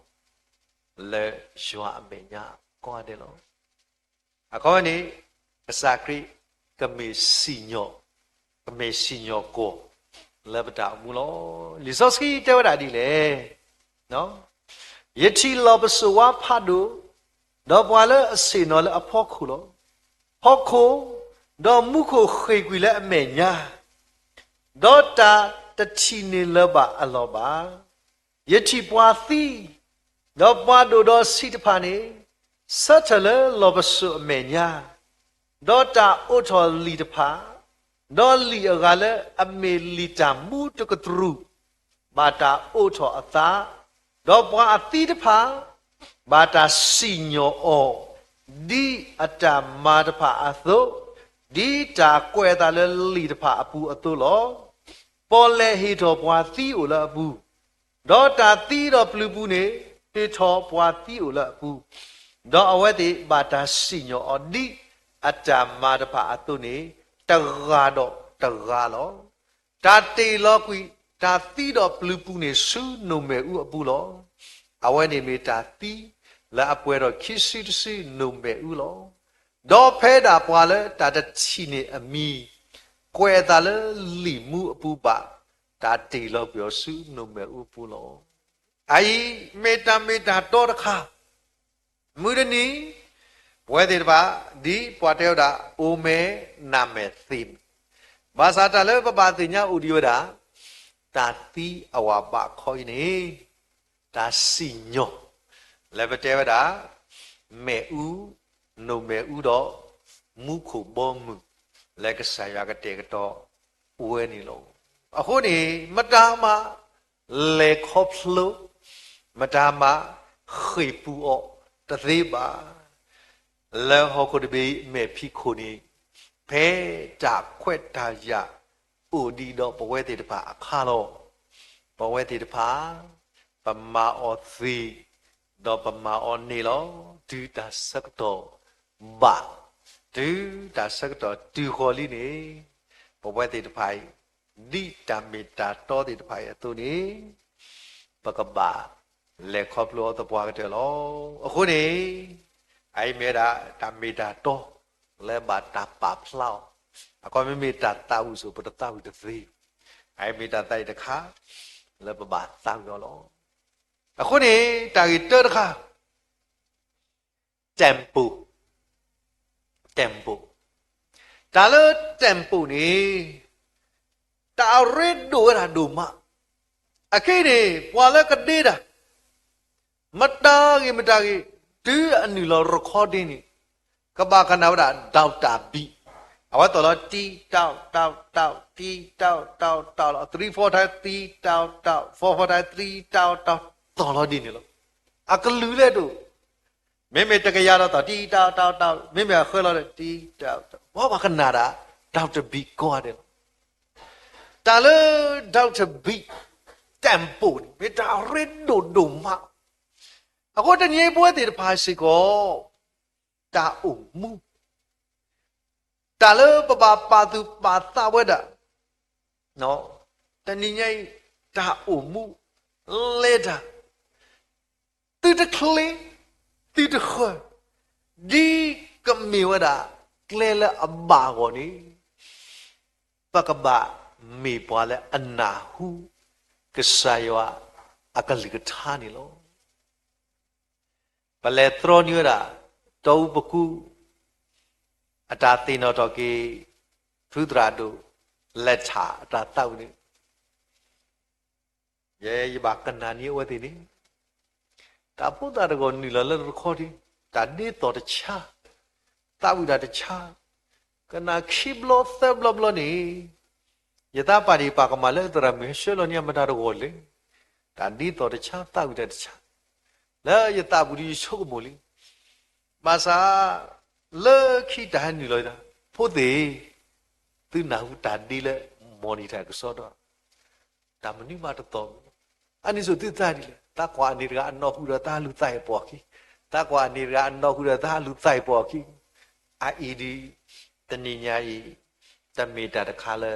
လၢယွၤအမဲာ်ညါကိးဂၤဒဲးလီၤ. အခီပညီန့ၣ် ကစၢ်ခရံာ် ကမ့ၢ်စံၣ်ညီၣ်, ကမ့ၢ်စံၣ်ညီၣ်ကွီၢ် လၢပတၢ်အိၣ်မူလီၤ. လံာ်စီဆှံတဲဝဲဒၣ်ဒ်လဲၣ် ယထံၣ်လီၢ်ပစိာ်ဝါဖးဒိၣ်, ဒီးပှၤလၢအဆ့ၣ်နီၤလၢအဖီခိၣ်လီၤ. ဟီၣ်ခိၣ်, ဒီးမူခိၣ်ဃ့ၢ်ကွံာ်လၢအမဲာ်ညါ, ဒီးတၢ်တထံၣ်န့ၢ်လၢၤဘၣ်အလီၢ်ဘၣ်. ယထံၣ်ပှၤသံ, ဒီးပှၤဒိၣ်ဒီးဆံးတဖၣ်န့ၣ် ဆၢထၢၣ်လၢလီၢ်ပစိာ်အမဲာ်ညါ, ဒီးတၢ်အိးထီၣ်လံာ်တဖၣ်, ဒီးလံာ်အဂၤလၢအမ့ၢ်လံာ်တၢ်မူတကတြူၢ် ဘၣ်တၢ်အိးထီၣ်အသး, ဒီးပှၤအသံတဖၣ် ဘၣ်တၢ်စံၣ်ညီၣ်အီၤ ဒ်အတၢ်မၤတဖၣ်အသိး, ဒ်တၢ်ကွဲးအသးလၢလံာ်တဖၣ်အပူၤအသိးလီၤ. ပီၣ်လဲၣ်ဟ့ၣ်ထီၣ်ပှၤသံအိၣ်လၢအပူၤ, ဒီးတၢ်သံဒီးပျုၤပူၤန့ၣ် ဟ့ၣ်ထီၣ်ပှၤသံအိၣ်လၢအပူၤ, ဒီးအဝဲသ့ၣ်ဘၣ်တၢ်စံၣ်ညီၣ်အီၤ ဒ်အတၢ်မၤတဖၣ်အသိးန့ၣ် တဂၤဒီးတဂၤလီၤ. တၢ်တ့ၢ်လီၤကွံာ်တၢ်သံဒီးပျုၤပူၤန့ၣ် ဆူနိၣ်မဲာ်အူအပူၤလီၤ. အဝဲန့ၣ်မ့ၢ်တၢ်သံလၢအပှဲၤထီၣ်ခံစုတစုနိၣ်မဲာ်အူလီၤ. ဒီးဖဲဒၣ်ပှၤလၢတၢ်တထံၣ်န့ၢ်အမံၤ ကွဲးအသးလၢလံာ်မူအပူၤဘၣ် တၢ်တ့ၢ်လီၤကွံာ်အီၤဆူနိၣ်မဲာ်အူအပူၤလီၤ. အအံၤမ့ၢ်တၢ်မ့ၢ်တၢ်တီတခါ မုၢ်တနံၤ ပဝဲသ့ၣ်တဖၣ် ဒ်ပှၤတဲဝဲဒၣ် အိၣ်မဲာ်နးမဲာ်သ့န့ၣ်, ဘၣ်ဆၣ်တၢ်လၢပဘၣ်သ့ၣ်ညါအိၣ်ဒံးဝဲဒၣ် တၢ်သံအဝၤဘးခီအံၤန့ၣ် တၢ်စံၣ်ညီၣ် လၢပတဲဝဲဒၣ် မဲာ်အူ, နိၣ်မဲာ်အူဒီး မူခိၣ်ဘီမုၢ် လၢကစၢ်ယွၤကတဲာ်ကတီၤဝဲန့ၣ်လီၤ. အဃိန့ၣ် မတၤမၤ လဲၤခီဖျိ, မတၤမၤ ဃ့ၢ်ပူၤအီၤတသ့ဘၣ်. လၢဟီၣ်ခိၣ်တဘ့ၣ်အမဲာ်ဖံးခိၣ်န့ၣ် ဖဲတၢ်ခွဲးတၢ်ယာ်အိၣ်ဒံးဒီးပဝဲသ့ၣ်တဖၣ်အခါလီၤ. ပဝဲသ့ၣ်တဖၣ် ပမၤအီၤသ့ ဒီးပမၤအီၤန့ၢ်လီၤ. တုၤတၢ်ဆၢကတီၢ်ဘၣ်, တုၤတၢ်ဆၢကတီၢ်တုၤဃီၤလံန့ၣ် ပဝဲသ့ၣ်တဖၣ်အံၤ ဒ်တၢ်မ့ၢ်တၢ်တီသ့ၣ်တဖၣ်အံၤအသိးန့ၣ် ပကဘၣ်လဲၤခီဖျိအီၤသပှၢ်ကတၢၢ်လီၤ. အဃိန့ၣ် အအံၤမ့ၢ်ဝဲဒၣ်တၢ်မ့ၢ်တၢ်တီ လၢဘၣ်တၢ်ပာ်ဖျါအီၤ, အခီပညီမ့မ့ၢ်တၢ်သးဝံၣ်စ့ၢ် ပတသးဝံၣ်တသ့, အအံၤမ့ၢ်တၢ်သးဝံၣ်တခါ လၢပဘၣ်သးဝံၣ်အီၤလီၤ. အဃိန့ၣ် တၢ်ဂ့ၢ်တၢတခါ tempo, tempo, တၢ်လၢ tempo န့ၣ် တၢ်ရ့ဒိၣ်ဝဲဒၣ်ဒိၣ်မး, အခဲအံၤန့ၣ် ပှၤလၢကဒ့တၢ် မတၤဂ့ၤမတၤဂ့ၤ တုၤအနုာ်လီၤ recording န့ၣ် ကဘၣ်ကနၣ်ဝဲဒၣ် doctor B, အဝဲသီၣ်လီၤ တံ တၢ တၢ တၢ တံ တၢ တၢ တၢ လီၤ three four time တံ တၢ တၢ four four time တံ တၢ တၢ သီၣ်လီၤဒ်န့ၣ်လီၤ. အကလုၢ်လဲၣ်ဒိၣ်, မ့မ့ၢ်တကယၤဒီးသီၣ် တံ တၢ တၢ တၢ မ့မ့ၢ်အဃၢလီၤဒီး တံ တၢ တၢ ပှၤဘၣ်ကနၣ်ဒၣ် doctor B ကိးဂၤဒဲးလီၤ. တၢ်လၢ doctor B, tempo န့ၣ် မ့ၢ်တၢ်ရ့ဒိၣ်ဒိၣ်မး, အဃိတနံၤအံၤပဝဲသ့ၣ်တဖၣ်စ့ၢ်ကီး တၢ်အိၣ်မူ တၢ်လၢပဘၣ်ပာ်သူၣ်ပာ်သးဝဲဒၣ် တနံၤညါအံၤ တၢ်အိၣ်မူ လဲၤတၢ် သုတချ့ သုတဃၢၤ ဒ်ကမ့ၢ်ဝဲဒၣ် ကျဲလၢအဘၣ်အဂီၢ်န့ၣ် ပကဘၣ်မ့ၢ်ပှၤလၢအနၢ်ဟူ ကစၢ်ယွၤအကလုၢ်ကထါန့ၣ်လီၤ. ပလဲၤတြီန့ၢ်ဝဲဒၣ် တီအူပကူ အတၢ်သ့ၣ်နီၣ်ထီၣ်က့ၤ ဖုသရၣ်ဒိၣ် လဲၤထၣ်အတၢ်သးဝံၣ်န့ၣ် ယဲယဘၣ်ကနၣ်န့ၢ်အဝဲသ့ၣ်န့ၣ် တၢ်ဖိသၣ်တဂီၢ်နုာ်လီၤလၢတခီဒံး, တၢ်ဒ်သိးတဆါ, သးဝံၣ်တၢ်တဆါ, ကနၣ်ခံဘျီသၢဘျီဘျီန့ၣ်, ယသးပာ်ဒံးပာ်ကမၣ်လၢသရၣ်မုၣ်ဟဲဆှၢလီၤန့ၢ်ယၤမတၤတဂီၢ်လဲၣ်, တၢ်ဒ်သိးတဆါ သးဝံၣ်တၢ်တဆါ, လၢယသးပူၤဒီးယဆိကမိၣ်လံ, ဘၣ်ဆၣ် လၢခံတၢ်ဟဲနုာ်လီၤယသး, ဖိသ့ၣ်, သုနၢ်ဟူတၢ်ဒ့လၢ monitor ကစီဒီ, တၢ်မနုၤမးတသီၣ်ဘၣ်, အန့ၣ်စိၤသုသးဒ်လဲၣ်, သးကွၢ်အန့ၣ်တဂၤအနီၢ်ဟူဒီးသးလူၤသးအပှၤခံ, သးကွၢ်အန့ၣ်တဂၤအနီၢ်ဟူဒီးသးလူၤသးအပှၤခံ, အအံၤဒ်, တနံၤညါအံၤ, တမ့ၢ်တၢ်တခါလၢ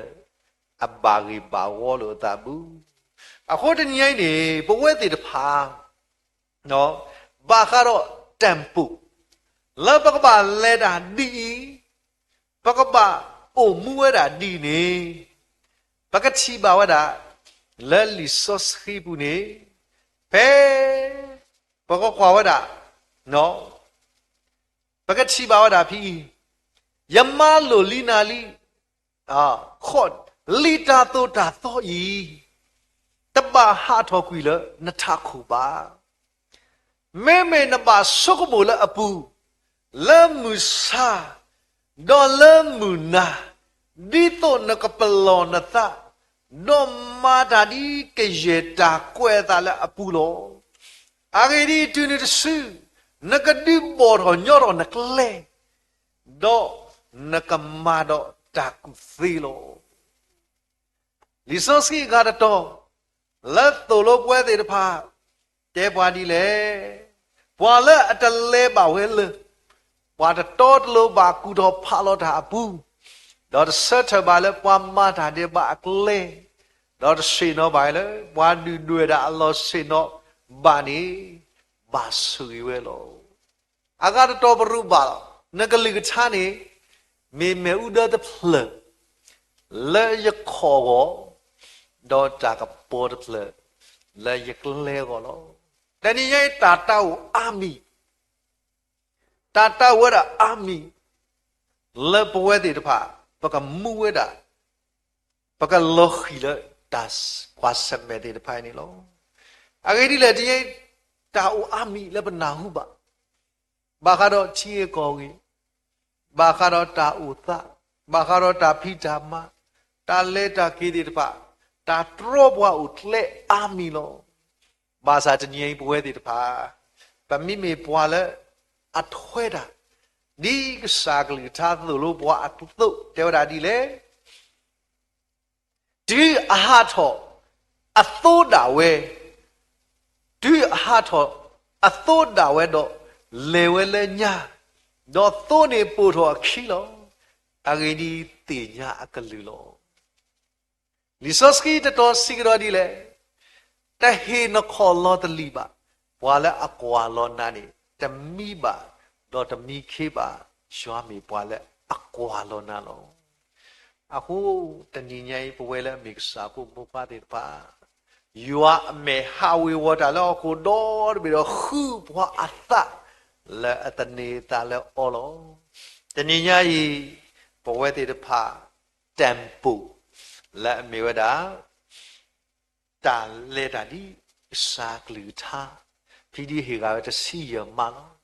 အဘၣ်ဂ့ၢ်ဘၣ်ဝီလိာ်အသးဘၣ်. အဃိတနံၤညါအံၤန့ၣ် ပဝဲသ့ၣ်တဖၣ် ဘၣ်ဃးဒီး tempo လၢပကဘၣ်လဲၤတၢ်ဒ်အံၤ, ပကဘၣ်အိၣ်မူဝဲဒၣ်ဒ်အံၤန့ၣ်, ပကထံၣ်ဘၣ်ဝဲဒၣ် လၢလံာ်စီဆှံပူၤန့ၣ်, ဖဲ ပကကွၢ်ဝဲဒၣ် ပကထံၣ်ဘၣ်ဝဲဒၣ်ဖဲအံၤ, ယမၤလိာ်လံနၤလံ, လံာ်တၢ်သိၣ်တၢ်သီအံၤ, တဘၣ်ဟးထီၣ်ကွံာ်လၢနထးခိၣ်ဘၣ်. မ့မ့ၢ်နဘၣ်ဆိကမိၣ်လၢအပူၤ, လၢမုၢ်ဆါ, ဒီးလၢမုၢ်နၤ, ဒ်သိးနကပလီၢ်နသး, ဒီးမၤတၢ်ဒ်ကယဲၢ်တၢ်ကွဲးအသးလၢအပူၤလီၤ. အဂ့ၢ်ဒ်အံၤ, တုၤနုၤတစု, နကဒုးဘီၣ်ထီၣ်ညီထီၣ်နကျဲ, ဒီးနကမၤဒီးတၢ်ကူၣ်သ့လီၤ. လံာ်စီဆှံအဂၤတတီၤ, လၢသိၣ်လိပဝဲသ့ၣ်တဖၣ်, တဲပှၤဒ်လဲၣ်, ပှၤလၢအတလဲၤဘၣ်ဝဲလၢ, ပှၤတတီတလိၤဘၣ်ကူၣ်ထီၣ်ဖးလီၤတၢ်အပူၤ, ဒီးတဆၢထၢၣ်ဘၣ်လၢပှၤမၤတၢ်ဒဲးဘးအကျဲ, ဒီးတဆ့ၣ်နီၤဘၣ်လၢ ပှၤဒုၣ်ဒွဲၣ်တၢ်အလီၢ်ဆ့ၣ်နီၤဘၣ်န့ၣ်, ဘၣ်ဆိၣ်ဂ့ၤဝဲလီၤ. အဂၤတတီၤပရူးဘၣ်လီၤ. နကလုၢ်ကထါန့ၣ် မ့ၢ်မ့ၣ်အူဒၢတဖျၢၣ် လၢယခီၣ်အဂီၢ်, ဒီးတၢ်ကပီၤတဖျၢၣ် လၢယကျဲအဂီၢ်လီၤ. တနံၤညါအံၤ တၢ်တၢ်အိၣ်အါမံၤ, တၢ်တၢ်အိၣ်ဝဲဒၣ်အါမံၤ လၢပဝဲသ့ၣ်တဖၣ် ပကမူဝဲဒၣ် ပကလီၤဃံၤလၢတၢ်ကွၢ်ဆၢၣ်မဲာ်သ့ၣ်တဖၣ်အံၤန့ၣ်လီၤ. အဂ့ၢ်ဒ်လဲၣ်, တနံၤညါအံၤ တၢ်အိၣ်အါမံၤလၢပနၢ်ဟူဘၣ်, ဘၣ်ဃးဒီးထံဂ့ၢ်ကီၢ်ဂ့ၢ်, ဘၣ်ဃးဒီးတၢ်အိၣ်သး, ဘၣ်ဃးဒီးတၢ်ဖံးတၢ်မၤ, တၢ်လဲၤတၢ်က့ၤသ့ၣ်တဖၣ်, တၢ်တြီပှၤအိၣ်ကျဲအါမံၤလီၤ. ဘၣ်ဆၣ်တနံၤညါအံၤပဝဲသ့ၣ်တဖၣ်, ပမ့မ့ၢ်ပှၤလၢအထွဲတၢ်, ဒ်ကစၢ်ကလုၢ်ကထါသိၣ်လိပှၤအသိး တဲဝဲဒၣ်ဒ်လဲၣ်, တုၤအဟးထီၣ်အသိဒၣ်ဝဲ, တုၤအဟးထီၣ်အသိဒၣ်ဝဲဒီး လဲၤဝဲလၢညါ, ဒီးသိန့ၣ်ပိာ်ထီၣ်အခံလီၤ. အဂ့ၢ်ဒ်အံၤ, သ့ၣ်ညါအကလုၢ်လီၤ. လံာ်စီဆှံတတီၤစံးကဒီးဒ်လဲၣ်, တဟ့ၣ်နခီၣ်လီၤတလံာ်ဘၣ်, ပှၤလၢအကွၢ်လီၤနၤန့ၣ် တမံဘၣ်, ဒီးတမံခ့ဘၣ်, ယွၤမ့ၢ်ပှၤလၢအကွၢ်လီၤနၤလီၤ. အဃိတနံၤညါအံၤ ပဝဲလၢအမ့ၢ်ကစၢ်အဖိမုၣ်ဖိခွါသ့ၣ်တဖၣ်, ယွၤအမဲာ်ဟးဝ့ၤဝီၤတၢ်လၢဟီၣ်ခိၣ်ဒီတဘ့ၣ်ဒီးဃုပှၤအသး လၢအသန့ၤအသးလၢအီလီၤ. တနံၤညါအံၤ ပဝဲသ့ၣ်တဖၣ် tempo လၢအမ့ၢ်ဝဲဒၣ် တၢ်လဲၤတၢ်ဒ်ကစၢ်ကလုၢ်ကထါ, ဖဲဒ်ဟ့ၣ်ဂၤဝဲတဆံယဲၢ်မးလီၤ.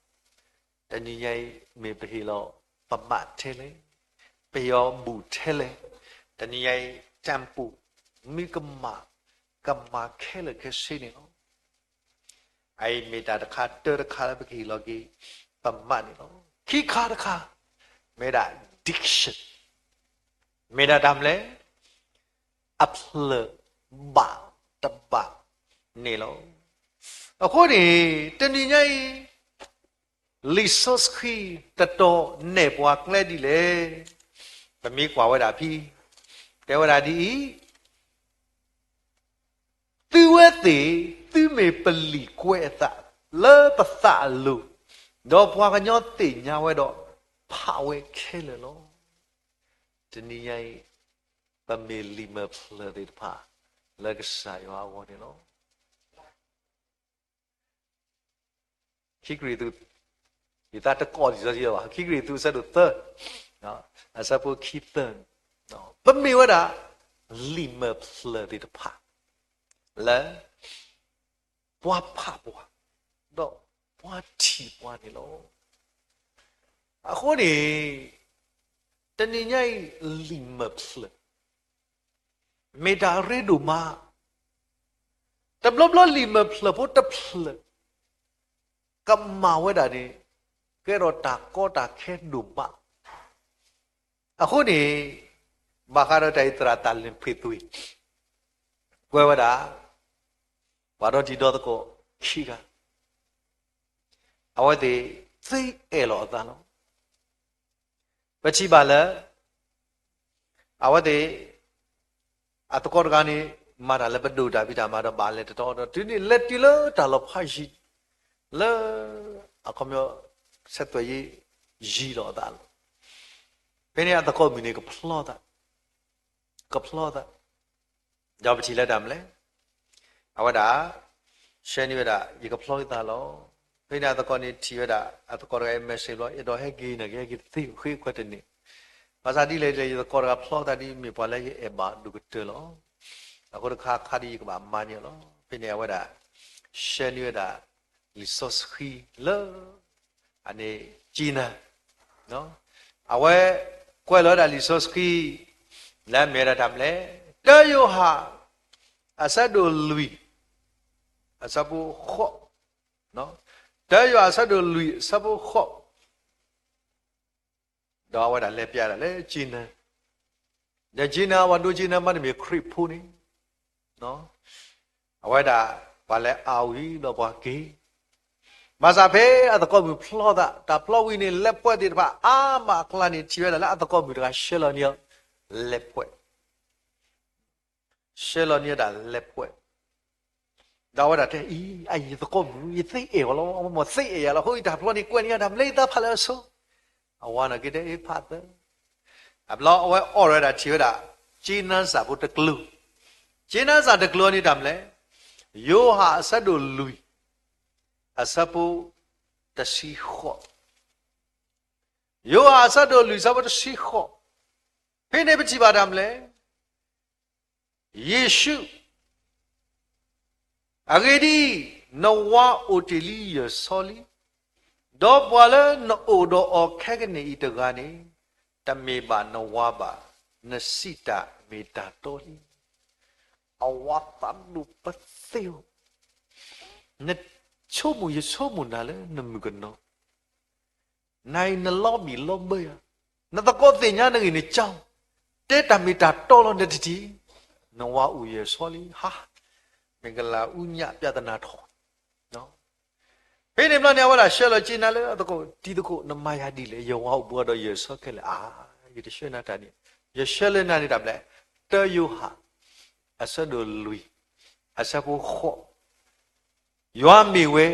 တနံၤညါအံၤ မ့ၢ်ပဟ့ၣ်လီၤပမးထဲလဲၣ်, ပယီၤဘူးထဲလဲၣ်, တနံၤညါအံၤ tempo မ့ၢ်ကမၣ်, ကမၤခဲလၢာ်ခဲဆ့န့ၣ်လီၤ. အအံၤမ့ၢ်တၢ်တခါတၢတခါလၢပကဟ့ၣ်လီၤက့ၤပမးန့ၣ်လီၤ. ခံခါတခါ, မ့ၢ်ဒၣ် diction, မ့ၢ်ဒၣ်တၢ်မနုၤလဲၣ်, အဖျၢၣ်ဘၣ်တဘၣ်န့ၣ်လီၤ. အဃိန့ၣ် တနံၤညါအံၤ လံာ်စီဆှံတတီၤနဲၣ်ပှၤကျဲဒ်လဲၣ်, ပမ့ၢ်ကွၢ်ဝဲဒၣ်ဖဲ, တဲဝဲဒၣ်ဒ်အံၤ, သုဝဲသ့ၣ်, သုမ့ၢ်ပလံာ်ကွဲးအသး လၢပသးအလိၤ, ဒီးပှၤကညီသ့ၣ်ညါဝဲဒီး ဖးဝဲခဲလၢာ်လီၤ. တနံၤညါအံၤ ပမ့ၢ်လံာ်မဲာ်ဖျၢၣ်သ့ၣ်တဖၣ် လၢကစၢ်ယွၤအဂီၢ်န့ၣ်လီၤ. ခံကရံၣ်သူး, ယသးတကိးလံာ်စီဆှံဘၣ်, ခံကရံၣ်သူးအဆၢဒိၣ်သၢ, အဆၢဖိခံသၢ, ပမ့ၢ်ဝဲဒၣ် လံာ်မဲာ်ဖျၢၣ်သ့ၣ်တဖၣ် လၢ ပှၤဖးပှၤ, ဒီးပှၤထံၣ်ပှၤန့ၣ်လီၤ. အဃိန့ၣ် တနံၤညါအံၤ လံာ်မဲာ်ဖျၢၣ် မ့ၢ်တၢ်ရ့ဒိၣ်မး, တဘျီဘျီလံာ်မဲာ်ဖျၢၣ်ဖိတဖျၢၣ် ကမၤဝဲဒၣ်န့ၣ် ကဲထီၣ်တၢ်ကီတၢ်ခဲဒိၣ်မး. အဃိန့ၣ် ဘၣ်ဃးဒီးတၢ်အံၤ သရၣ်တၢ်လၢဖ့သွံ ကွဲးဝဲဒၣ် ပှၤဒီတံၤဒီသကိးခံဂၤ အဝဲသ့ၣ်သ့အဲၣ်လီၤအသးလီၤ. ပထံၣ်ဘၣ်လၢ အဝဲသ့ၣ် အသကိးတဂၤန့ၣ် မၤတၢ်လၢပဒိၣ်တၢ်ဖံးတၢ်မၤဒီးဘၣ်လဲၤတတီၤဒီး တုၤန့ၣ်လဲၤတုၤလၢတၢ်လီၤဖးယံၤ လၢ အခီပညီ ဆက်သွယ်ရေး ယံၤလီၤအသးလီၤ. ဖဲန့ၣ်အသကိးမုၣ်န့ၣ် ကဖျီသး ကဖျီသး ဒီးပထံၣ်လၢတၢ်မနုၤလဲၣ်, အဝဲဒၣ် ဆှၢန့ၢ်ဝဲဒၣ် ယကဖျီယသးလီၤ. ဖဲန့ၣ်အသကိးန့ၣ်ထံၣ်ဝဲဒၣ် အသကိးတဂၤအံၤ message ဘျီ အဲၣ်ဒိးဟဲက့ၤနၤက့ၤဟဲက့ၤတသ့ ဃ့ခွဲးတန့ၢ်, ဘၣ်ဆၣ်ဒ်လဲၣ်ဒ်လဲၣ် ယသကိးတဂၤဖျီသးဒ်အမ့ၢ်ပှၤလၢယအဲၣ်ဘၣ်ဒိၣ်ကတၢၢ်လီၤ. အဃိတခါခါဒ်ယကဘၣ်မၤန့ၢ်အီၤလီၤ. ဖဲန့ၣ်အဝဲဒၣ် ဆှၢန့ၢ်ဝဲဒၣ် လံာ်စီဆှံလၢ အန့ၣ် ကၠံနၤ အဝဲကွဲးလီၤဝဲဒၣ်လံာ်စီဆှံ လၢအမ့ၢ်ဝဲဒၣ်တၢ်မနုၤလဲၣ်, တၢယိၤဟၣ် အဆၢဒိၣ်လွံၢ် အဆၢဖိဃိး, တၢယိၤဟၣ်အဆၢဒိၣ်လွံၢ်အဆၢဖိဃိး, ဒီးအဝဲဒၣ်လဲၤပျဲဒၣ်လၢကၠံနၤ, ဒီးကၠံနၤ ပှၤဒိကၠံနၤမ့တမ့ၢ်ခရံာ်ဖိန့ၣ် အဝဲဒၣ်ပှၤလဲၤအါဝံၤဒီးပှၤက့ၤ, ဘၣ်ဆၣ်ဖဲအသကိးမုၣ်ဖျီသး တၢ်ဖျီဝံၤန့ၣ် လဲၤပှဲၤသ့ၣ်တဖၣ်အါမးအကျါန့ၣ် ထံၣ်ဝဲဒၣ်လၢအသကိးမုၣ်တဂၤဆှၢလီၤန့ၢ်အီၤ လဲၤပှဲၤ ဆှၢလီၤန့ၢ်တၢ်လဲၤပှဲၤ, ဒီးအဝဲဒၣ်တဲအံၤ အယသကိးမုၣ် ယသ့အဲၣ်အီၤလီၤ, အဝဲမ့ၢ်သ့အဲၣ်ယၤလီၤ. အဃိယတၢ်ဖျီန့ၣ် ကွဲးန့ၢ်ယၤတၢ်မနုၤလဲၣ် ယသးဖးလၢအဆိ, အဝၤန့ၣ်က့တဲအ့ဖးသၢ, အဘျီအဝဲအိၣ်ဝဲဒၣ်ထံၣ်ဝဲဒၣ် ကၠံနၤစၢ်ဖိတကျိၤ, ကၠံနၤစၢ်တကျိၤန့ၣ်တၢ်မနုၤလဲၣ်, ယိၤဟၣ်အဆၢဒိၣ်လွံၢ် အဆၢဖိတဆံဃိး, ယိၤဟၣ်အဆၢဒိၣ်လွံၢ်အဆၢဖိတဆံဃိး, ဖဲန့ၣ်ပထံၣ်ဘၣ်တၢ်မနုၤလဲၣ်, ယ့ၣ်ၡူး, အဂ့ၢ်ဒ်အံၤ, နဝၤအိၣ်တ့ၢ်လံယၢၤဆီလံ, ဒီးပှၤလၢနအိၣ်ဒီးအီၤခဲကနံၣ်အံၤတဂၤန့ၣ်, တမ့ၢ်ဘၣ်နဝၤဘၣ်, နစံးတၢ်မ့ၢ်တၢ်တီလံ. အဝၤသးဒိၣ်ပသ့ၣ်ဧၢ, နဆိကမိၣ်ယဆိကမိၣ်နၤလၢနမုၣ်ကနီၤ နၤအံၤနလီၤဘံၣ်လီၤဘၢယၤ, နသကိးသ့ၣ်ညါနဂ့ၢ်နကၠီ, တဲတၢ်မ့ၢ်တၢ်တီလီၤနတထံၣ်, နဝၤအိၣ်ယၢၤဆီလံ, ဟါ, မ့ၢ်ကလၤအူညၣ်ပြဿနာထီၣ်, ဖဲန့ၣ်ဘျီန့ၣ် အဝဲဒၣ်ဆှၢလီၤကၠံနၤလၢအသကိး, တံၤသကိး နမၤယၤဒ်လဲၣ်, ယဝၤအိၣ်ဘူးဒီးယၢၤဆီခဲလၢာ်, အါ, ယတဆှၢနၤတၢ်န့ၣ်, ယဆှၢလၢနၤန့ၣ်တၢ်မနုၤလဲၣ်, တၢယိၤဟၣ် အဆၢဒိၣ်လွံၢ်, အဆၢဖိဃိး ယွၤမ့ၢ်ဝဲ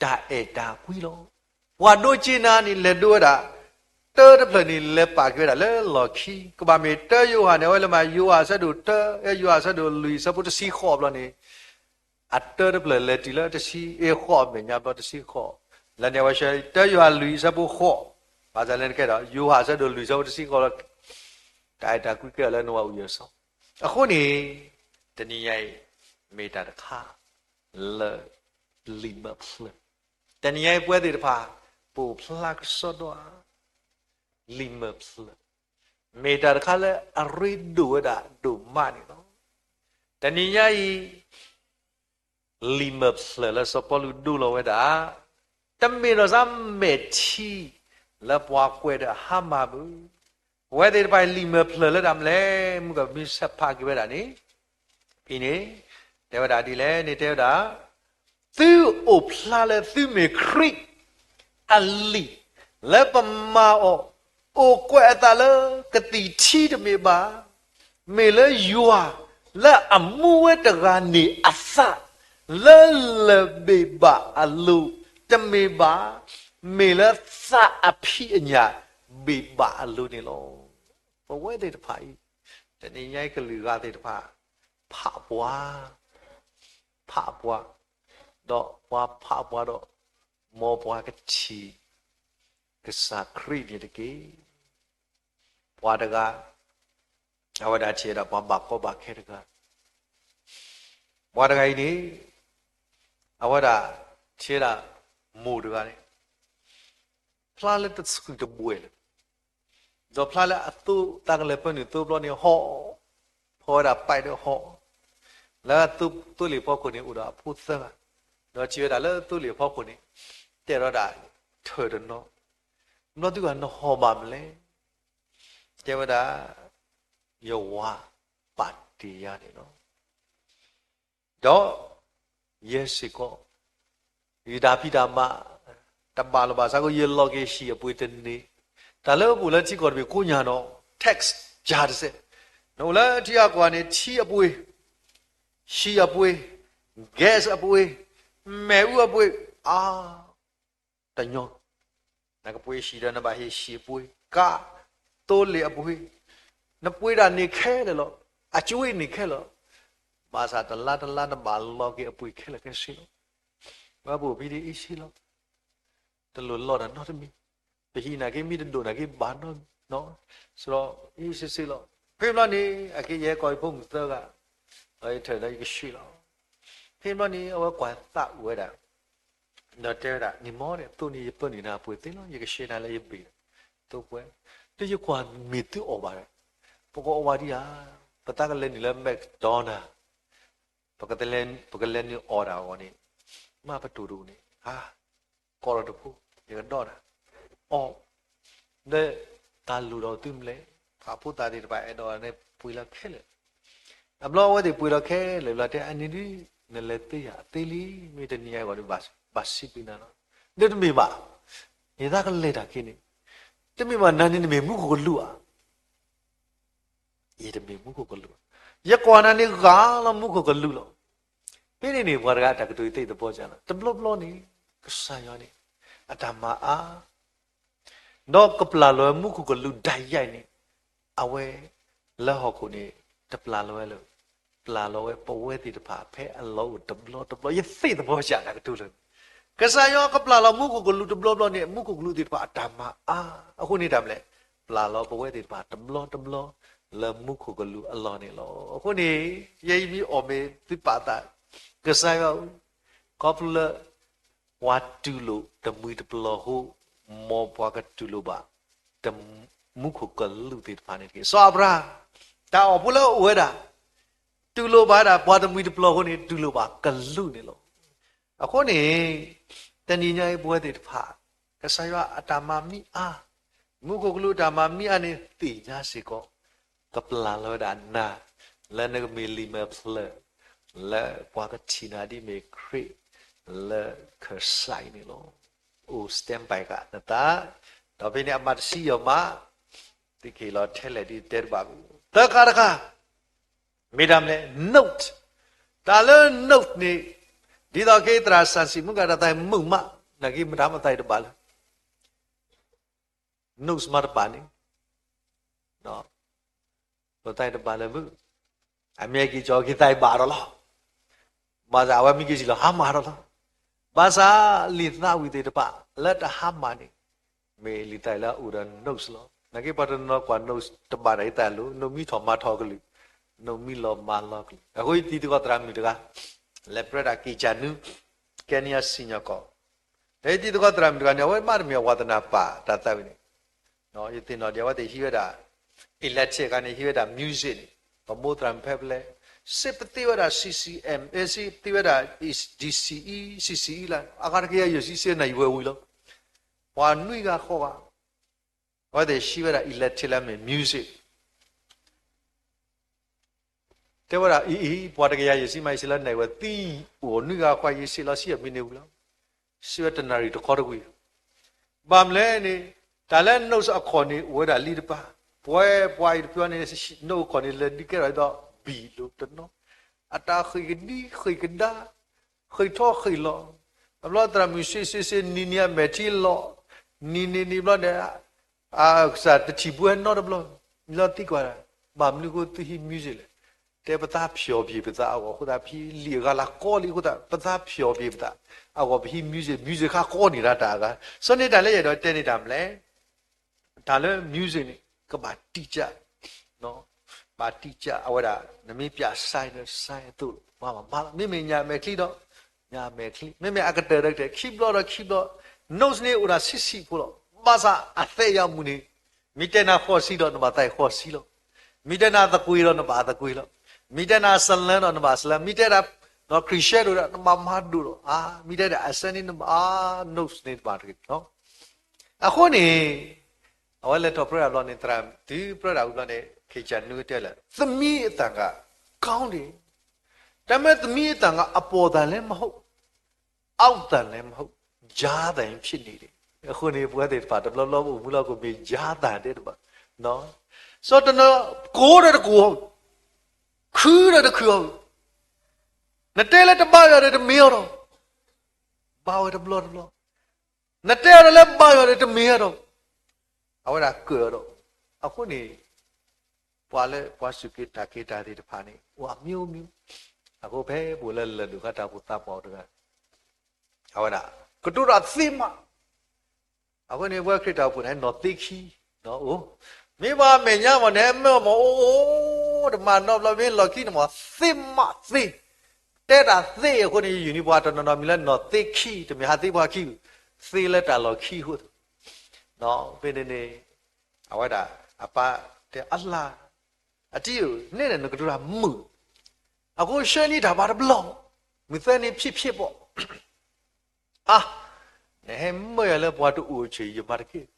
တၢ်အဲၣ်တၢ်ကွံလီၤ. ပှၤဒိကၠံနၤန့ၣ် လဲၤဒိဝဲဒၣ် တၢတဖျၢၣ်န့ၣ် လဲၤပာ်က့ၤဝဲဒၣ်လၢလီၢ်ခံ, ကဘၣ်မ့ၢ်တၢယိၤဟၣ်န့ၣ် အဝဲလဲၤမၤယိၤဟၣ်အဆၢဒိၣ်တၢ, ယိၤဟၣ်အဆၢဒိၣ်လွံၢ်အဆၢဖိတဆံဃိးဘျီန့ၣ်, အတၢတဖျၢၣ်လဲၤတုၤလၢတဆံ, အဃိးအမဲာ်ညါဘျီတဆံဃိး, လၢန့ၣ်အဝဲဆှၢ တၢယိၤဟၣ်လွံၢ်အဆၢဖိဃိး, ဘၣ်ဆၣ်လၢနကဲဒီး ယိၤဟၣ်အဆၢဒိၣ်လွံၢ်အဆၢဖိတဆံဃိးလီၤ, တၢ်အဲၣ်တၢ်ကွံကဲထီၣ်လၢနဝၤအိၣ်ယၢၤဆီ, အဃိန့ၣ် တနံၤညါအံၤ မ့ၢ်တၢ်တခါ လၢ လံာ်မဲာ်ဖျၢၣ်, တနံၤညါအံၤပဝဲသ့ၣ်တဖၣ် ပအိၣ်ဖျါကစီဒီဧါ, လံာ်မဲာ်ဖျၢၣ် မ့ၢ်တၢ်တခါလၢအရ့ဒိၣ်ဝဲဒၣ်ဒိၣ်မးန့ၣ်လီၤ. တနံၤညါအံၤ လံာ်မဲာ်ဖျၢၣ်လၢစီၤပီလူးဒိလီၤဝဲဒၣ်, တမ့ၢ်ဒီးစးမဲာ်ထံ လၢပှၤကွဲးဒီးဟါမၢ်ဘၣ်. ပဝဲသ့ၣ်တဖၣ်အံၤ လံာ်မဲာ်ဖျၢၣ်လၢတၢ်မနုၤလဲၣ်, မုၢ်ကမံဆဲးဖးက့ၤဝဲဒၣ်န့ၣ်, ဖဲန့ၣ် တဲဝဲဒၣ်ဒ်လဲၣ်န့ၣ် တဲဝဲဒၣ် သုအိၣ်ဖျါလၢသုမ့ၢ်ခရံာ်အလံာ်, လၢပမၤအီၤ အိၣ်ကွဲးအသးလၢကသံၣ်ထံတမ့ၢ်ဘၣ်, မ့ၢ်လၢယွၤလၢအမူဝဲတဂၤန့ၣ်အသး, လၢလၢၢ်ဘ့ၣ်ဘၣ်အလိၤတမ့ၢ်ဘၣ်, မ့ၢ်လၢသးအဖံးအညၣ်ဘ့ၣ်ဘၣ်အလိၤန့ၣ်လီၤ. ပဝဲသ့ၣ်တဖၣ်အံၤ တနံၤညါအံၤကလုာ်ဂၤသ့ၣ်တဖၣ် ဖးပှၤ, ဖးပှၤ, ဒီးပှၤဖးပှၤဒီး မ်ပှၤကထံၣ် ကစၢ်ခရံာ်န့ၣ်တက့ၢ်. ပှၤတဂၤ အဝဲဒၣ်ထံၣ်ဝဲဒၣ်ပှၤဘၣ်ကီဘၣ်ခဲတဂၤ, ပှၤတဂၤအံၤန့ၣ် အဝဲဒၣ် ထံၣ်ဝဲဒၣ်မိၢ်တဂၤန့ၣ် ဖျါလၢတဆှံတဘှဲၣ်လၢၤ, ဒီးဖျါလၢအသိသးကလဲၤပၢနုာ်သိဘျီန့ၣ်ဟီၣ်, ဖီဝဲဒၣ်ပဲးဒီးဟီၣ်, လၢသိလ့ၣ်ဖီခိၣ်န့ၣ်အိၣ်ဒီးအဖိသၢဂၤ, ဒီးထံၣ်ဝဲဒၣ်လၢသိလ့ၣ်ဖီခိၣ်န့ၣ် တဲထီၣ်ဒၣ်ထၢၣ်တနီၤ, ဘျီသုဂၤနဟီၣ်ဘၣ်မနုၤလဲၣ်, တဲဝဲဒၣ် ယဝၤပာ်တ့ၢ်ယၤန့ၣ်လီၤ. ဒီးယဲစ့ၢ်ကီး ယတၢ်ဖံးတၢ်မၤ တဘၣ်လီၤဘၣ်ဆၣ်ကီး ယလီၤက့ၤဟံၣ်အပှ့ၤတန့ၢ်, တၢ်လၢပအိၣ်လၢထံကီၢ်တဘ့ၣ်ကိးညါနီၤ tax ယၤတစဲး, နအိၣ်လၢထံဂၤကီၢ်ဂၤန့ၣ် ထံအပှ့ၤ, ဟံၣ်အပှ့ၤ, gas အပှ့ၤ, မ့ၣ်အူအပှ့ၤ, အါ တညီ, နကပှ့ၤဟံၣ်ဒီးနဘၣ်ဟ့ၣ်ဟံၣ်အပှ့ၤ, ကါ, သိလ့ၣ်အပှ့ၤ, နပှ့ၤတၢ်န့ၢ်ခဲလၢာ်လီၤ, အကဝ့ၢ်န့ၢ်ခဲလၢာ်လီၤ, ဘၣ်ဆၣ်တလါတလါနဘၣ်လီၤက့ၤအပှ့ၤခဲလၢာ်ခဲဆ့လီၤ. ဝဲပအိၣ်ဖဲဒ်အံၤဆ့လီၤ. တလိၣ်လီတၢ်နီတမံၤ, ပဟံၣ်နာ်က့မ့ၢ်တဒိၣ်နာ်က့ဘၣ်နီတမံၤ, စရီအ့ၣ်စ့ၢ်စ့ၢ်လီၤ. ဖဲဘျီန့ၣ် အက့ယဟဲကီးယဖိမုၣ်သၢဂၤ, ဒီးယထၢၣ်ဒီးယကဆှံလီၤ. ဖဲဘျီန့ၣ် အဝဲကွၢ်သးအိၣ်ဝဲဒၣ် ဒီးတဲဝဲဒၣ် နံၤမီၢ်ဒီး သိန့ၣ်ယပၢနုာ်နၤအပှ့ၤသ့လီၤ, ယကဆှဲနၤလၢယဘ့ၣ်ဒီး သိပှဲၤ, ဒီးယကွၢ်မ့ၢ်သုအီၣ်ဘၣ်ဒီး ပကအီၣ်ဘၣ်ဒံးဧါ, ပသးကလဲၤနုာ်လၢ McDonald, ပကလဲၤနုာ်အီၣ်တၢ်အဂီၢ်န့ၣ် မ့ၢ်ပတိၢ်တအိၣ်န့ၣ် ဟါ ကိးဒီးတဖိ ယကဒီးတၢ် အီၣ် လၢတၢ်လိၣ်ဒီးသုမလဲၣ်, ပှၤဖိသၣ်သ့ၣ်တဖၣ်အဲၣ်ဒိးန့ၣ်ပှ့ၤလီၤခဲလၢာ်, အဘျီအဝဲသ့ၣ်ပှ့ၤလီၤခဲလၢာ်လီၤ တဲအန့ၣ်ဒ် နလဲၤသ့ယၤသ့လံ, မ့ၢ်တနံၤညါအဂီၢ်ဒီး ဘၣ်စံးဘျုးနၤလီၤ. ဒီးတမ့ၢ်ဘၣ်, ယသးကလဲၤတၢ်က့န့ၣ် တမ့ၢ်ဘၣ်နၤန့ၣ်နမ့ၢ်မူခိၣ်ကလူးဧါ ယတမ့ၢ်မူခိၣ်ကလူး, ယကွၢ်နၤန့ၣ်ဂ့ၤလီၤမူခိၣ်ကလူးလီၤ. ဖဲန့ၣ်န့ၣ် ပှၤတဂၤတၢ်ကတိၤယသ့ၣ်သဘီကလီၤ, တဘျီဘျီန့ၣ် ကစၢ်ယွၤန့ၣ် အတၢ်မၤအါ ဒီးကပျၢ်လီၤဝဲမူခိၣ်ကလူးဒၣ်ယဲန့ၣ်, အဝဲ လၢဟီၣ်ခိၣ်န့ၣ် တပျၢ်လီၤဝဲလၢၤ, ပျၢ်လီၤဝဲပဝဲသ့ၣ်တဖၣ် ဖဲအလီၢ်အိၣ်တဘျီတဘျီ, ယသ့ၣ်သဘီကလီၤတၢ်ကတိၤလၢာ်န့ၣ်, ကစၢ်ယွၤကပျၢ်လီၤမူခိၣ်ကလူးတဘျီဘျီန့ၣ် မူခိၣ်ကလူးသ့ၣ်တဖၣ်အတၢ်မၤအါ, အဃိန့ၣ်တၢ်မနုၤလဲၣ်, ပျၢ်လီၤပဝဲသ့ၣ်တဖၣ်တဘျီတဘျီ လၢမူခိၣ်ကလူးအလီၢ်န့ၣ်လီၤ. အဃိန့ၣ် ယဲယမ့ၢ်အီၣ်မ့ၢ်သုပာ်သး, ကစၢ်ယွၤဧၢ, ခီဖျိလၢ ပှၤတူၢ်လိာ်တမှံၤတပျီၤအဃိ, မ်ပှၤကတူၢ်လိာ်ဘၣ် တမူခိၣ်ကလူးသ့ၣ်တဖၣ်န့ၣ်တက့ၢ်. စီၤအၤဘြၤဟၣ် တၢ်အီၣ်ဖိလၢအအိၣ်ဝဲဒၣ်, တူၢ်လိာ်ဘၣ်ဝဲဒၣ်ပှၤတမှံၤတပျီၤအဃိန့ၣ် တူၢ်လိာ်ဘၣ်ကလူးန့ၣ်လီၤ. အဃိန့ၣ် တနံၤညါအံၤပဝဲသ့ၣ်တဖၣ် ကစၢ်ယွၤအတၢ်မၤမ့ၢ်အါ, မူခိၣ်ကလူးအတၢ်မၤမ့ၢ်အါန့ၣ် သ့ၣ်ညါစ့ၢ်ကီး ကပျၢ်လီၤဝဲဒၣ်နၤ လၢနကမ့ၢ်လံာ်မဲာ်ဖျၢၣ် လၢပှၤကထံၣ်နၤဒ်မ့ၢ်ခရံာ် လၢကစၢ်အံၤန့ၣ်လီၤ. အိၣ် stand by ဃာ်နသး, ဒီးဖဲန့ၣ်အမၤတဆံယီၤမး, သုကဟ့ၣ်လီၤထဲလဲၣ်ဒ်တဲတဘၣ်ဘၣ်. သၢခါတခါ မ့ၢ်တၢ်မနုၤလဲၣ် note, တၢ်လၢ note န့ၣ် ဒ်သိးက့သရၣ်စၢ်စံးမူကၤ တၢ်သးမုာ်မး, နာ်က့မတၤမတၤတဘၣ်လၢ notes မးတဘၣ်န့ၣ် ပသးတဘၣ်လၢၤဘၣ်, အမ့ၢ်က့ၤကၠီက့ၤသးဘၣ်ဒီးလီၤ. ဘၣ်ဆၣ်အဝဲမ့ၢ်က့ၤစံးလီၤ ဟါမၢ်ဒီးလီၤ. ဘၣ်ဆၣ်လံာ်သးဝံၣ်သ့ၣ်တဖၣ်လၢတဟါမၢ်န့ၣ် မ့ၢ်လံာ်သးလၢအအိၣ်ဒီး notes လီၤ. နာ်က့ပှၤတနီၤကွၢ် notes တဘၣ်ဒီးယသးလိၤ, notes မံထီၣ်မၤထီၣ်ကလုၢ်, notes မံလီၤမၤလီၤကလုၢ်. အဃိယတံၤသကိးသရၣ်မုၣ်တဂၤ လဲၤပြၢတၢ်ကံၢ်ကၢ်နူ ကဲနံယါစံၣ်ညီၣ်ကွီၢ် ဒီးယတံၤသကိးသရၣ်မုၣ်တဂၤန့ၣ် အဝဲမ့တမ့ၢ်အဝဲသနာ်ပာ်တၢ်သးဝံၣ်န့ၣ်, ယသ့ၣ်နီၣ်ဒံးအဝဲသ့ၣ်ဟံးဝဲဒၣ် electric အခါန့ၣ် ဟံးဝဲဒၣ် music န့ၣ်, ပမိၢ်သရၣ်မုၣ်ဖဲပလဲ စ့ပသ့ဝဲဒၣ် CCM, စ့ပသ့ဝဲဒၣ် DCE, CCE လၢ အဂၤတကယၤယဲၢ်ဆံစ့နၢ်ယံၤဝဲဝံၤလီၤ. ပှၤနွံဂၤဃိးဂၤ အဝဲသ့ၣ်ဟံးဝဲဒၣ် electric လၢမ့ၢ် music တဲဝဲဒၣ်အံၤအံၤ ပှၤတကယၤယဲၢ်ဆံမး ယစ့လီၤနၢ်ဝဲသံ, အိၣ်နွံဂၤဃိးဂၤ ယစ့လီၤဆံအမံၤန့ၣ်ဝံၤလီၤ. စံးဝဲတနၣ်ရံၣ်တခီတဝံၤ, ဘၣ်မနုၤလဲၣ်န့ၣ် တၢ်လၢ notes အခီၣ်န့ၣ် အိၣ်ဝဲဒၣ်လံတပၤ, ပှဲၤပှၤအံၤတဖျၢၣ်န့ၣ် notes အခီၣ်န့ၣ် လဲၤဒုးကဲထီၣ်ဒ်သိး ဘံၣ်လိာ်တနီၤ, အတၢ်ဃ့ၢ်ကဒံဃ့ၢ်ကဒါ ဃ့ၢ်ထီၣ်ဃ့ၢ်လီၤ, အဘျီသရၣ်မုၣ်စ့စ့စ့ နံၤနံၤအမဲာ်ထံလီၤ, နံၤနံၤနံၤဘျီန့ၣ် အကစၢ်တထံၣ်ဘှဲနီတဘျီ, လီၤသံကွၢ်ဒၣ်, ဘၣ်မနုၤဃိသုဟံး music လဲၣ်, တဲပသးဖျီၣ်ပံၤပသးအဂီၢ်အဃိသတး ပဟံးလံာ်အဂၤလၢကီလံအဃိသတး ပသးဖျီၣ်ပံၤပသးအဂီၢ် ပဟံး music, music ခါကီန့ၢ်ဒၣ်တၢ်အဂၤ, စီၤန့ၣ်တၢ်လၢယအဲၣ်ဒိးတဲန့ၢ်တၢ်မနုၤလဲၣ်, တၢ်လၢ music န့ၣ် ကဘၣ်တံာ်ကၢ် ဘၣ်တံာ်ကၢ်အဝဲဒၣ် နမ့ၢ်ပျး sign ဒီး sign အသိး မၤဘၣ်မၤလီၤ, မ့မ့ၢ်ညၣ်မဲာ်ချံဒီး ညါအမဲာ်ချံ, မ့မ့ၢ်အကတၢၢ်ဒီးကတၢၢ် ခံဘျီဒီးခံဘျီ, notes န့ၣ်အိၣ်ဒၣ်ဆံးဆံးဖိလီၤ. ဘၣ်ဆၣ်အသဲယၤမူးန့ၣ်, မ့ၢ်တဲနၤဃိးဆံဒီး နဘၣ်သးဃိးဆံလီၤ. မ့ၢ်တဲနၤသကွ့ၤဒီး နဘၣ်သကွ့ၤလီၤ. မ့ၢ်တဲနၤစလၢဒီး နဘၣ်စလၢ, မ့ၢ်တဲဒၣ် ခရံာ်ရှဲဒိၣ်ဒီး နဘၣ်မၤဒိၣ်လီၤ. မ့ၢ်တဲဒၣ်အစဲန့ၣ် နဘၣ် notes န့ၣ်တဘၣ်တဂ့ၤ. အဃိန့ၣ် အဝဲလဲၤထီၣ်ပြၢတၢ်ဘျီန့ၣ် သရၣ်တုၤပြၢတၢ်ဝံၤဘျီန့ၣ် ခ့ၣ်ကၠၣ်နူတဲလၢ သမီးအသံက ကောင်းတယ်, ဒါပေမဲ့ သမီးအသံကအပေါ်သံလည်းမဟုတ်, အောက်သံလည်းမဟုတ်, ကြားသံဖြစ်နေတယ်. အဃိန့ၣ် ပဝဲသ့ၣ်တဖၣ် တဘျီဘျီအိၣ်မူလၢကမ့ၢ် ကြားသံ တဲတဘၣ်, စီၤတနီၤ ကိးဒီးတကိးအီၤ, ခုဒီးတခုအီၤ, နတဲလၢတဘါယွၤဒီးတမ့ၢ်အီၤဒီး ဘါဝဲတဘျီတဘျီ, နတဲအီၤဒီးလၢဘါယွၤဒီးတမ့ၢ်အီၤဒီး အဝဲဒၣ်ကၢၣ်အီၤဒီး, အဃိန့ၣ် ပှၤလၢပှၤစူၢ်က့ၤနာ်က့ၤတၢ်သ့ၣ်တဖၣ်န့ၣ် အိၣ်အမျိုးမျိုး, အဃိဖဲပအိၣ်လၢလၢၢ်ဒိၣ်ဃာ်တၢ်အိၣ်ဖှိၣ်သးပှၢ်တဂၤ အဝဲဒၣ် ကတိၤတၢ်သ့မး, အဃိန့ၣ် ပဝဲခရံာ်တၢ်အိၣ်ဖှိၣ်န့ၣ် နီၢ်သ့ခံ, အိၣ်, မ့ၢ်ပှၤမဲာ်ညါမးန့ၣ် မ့ၢ်မးအိၣ်အိၣ်တမးနီတဘျီ မ့ၢ်လီၢ်ခံန့ၣ်မး သ့မးသ့, တဲတၢ်သ့အဃိန့ၣ် ယယူၢ်န့ၢ်ပှၤတနီၤနီၤမံၤလၢနီၢ်သ့ခံ, တမ့ၢ်ဟးသ့ပှၤခံ, သ့လၢတၢ်လီၢ်ခံအဃိ, ဖဲန့ၣ်န့ၣ် အဝဲဒၣ် အပၢ်တဲအလၢ်, အတံၤဧၢ, နဲဒၣ်နကတိၤတၢ်မုာ်, အဃိဆှၢန့ၢ်တၢ်ဘါတဘျီ, မုၢ်သၢနံၤဖံးဖံးဘီၣ်, အါ, နဟဲမၢယၤလၢပှၤတအိၣ်အဆၢၣ် ယမၤတက့ၢ်,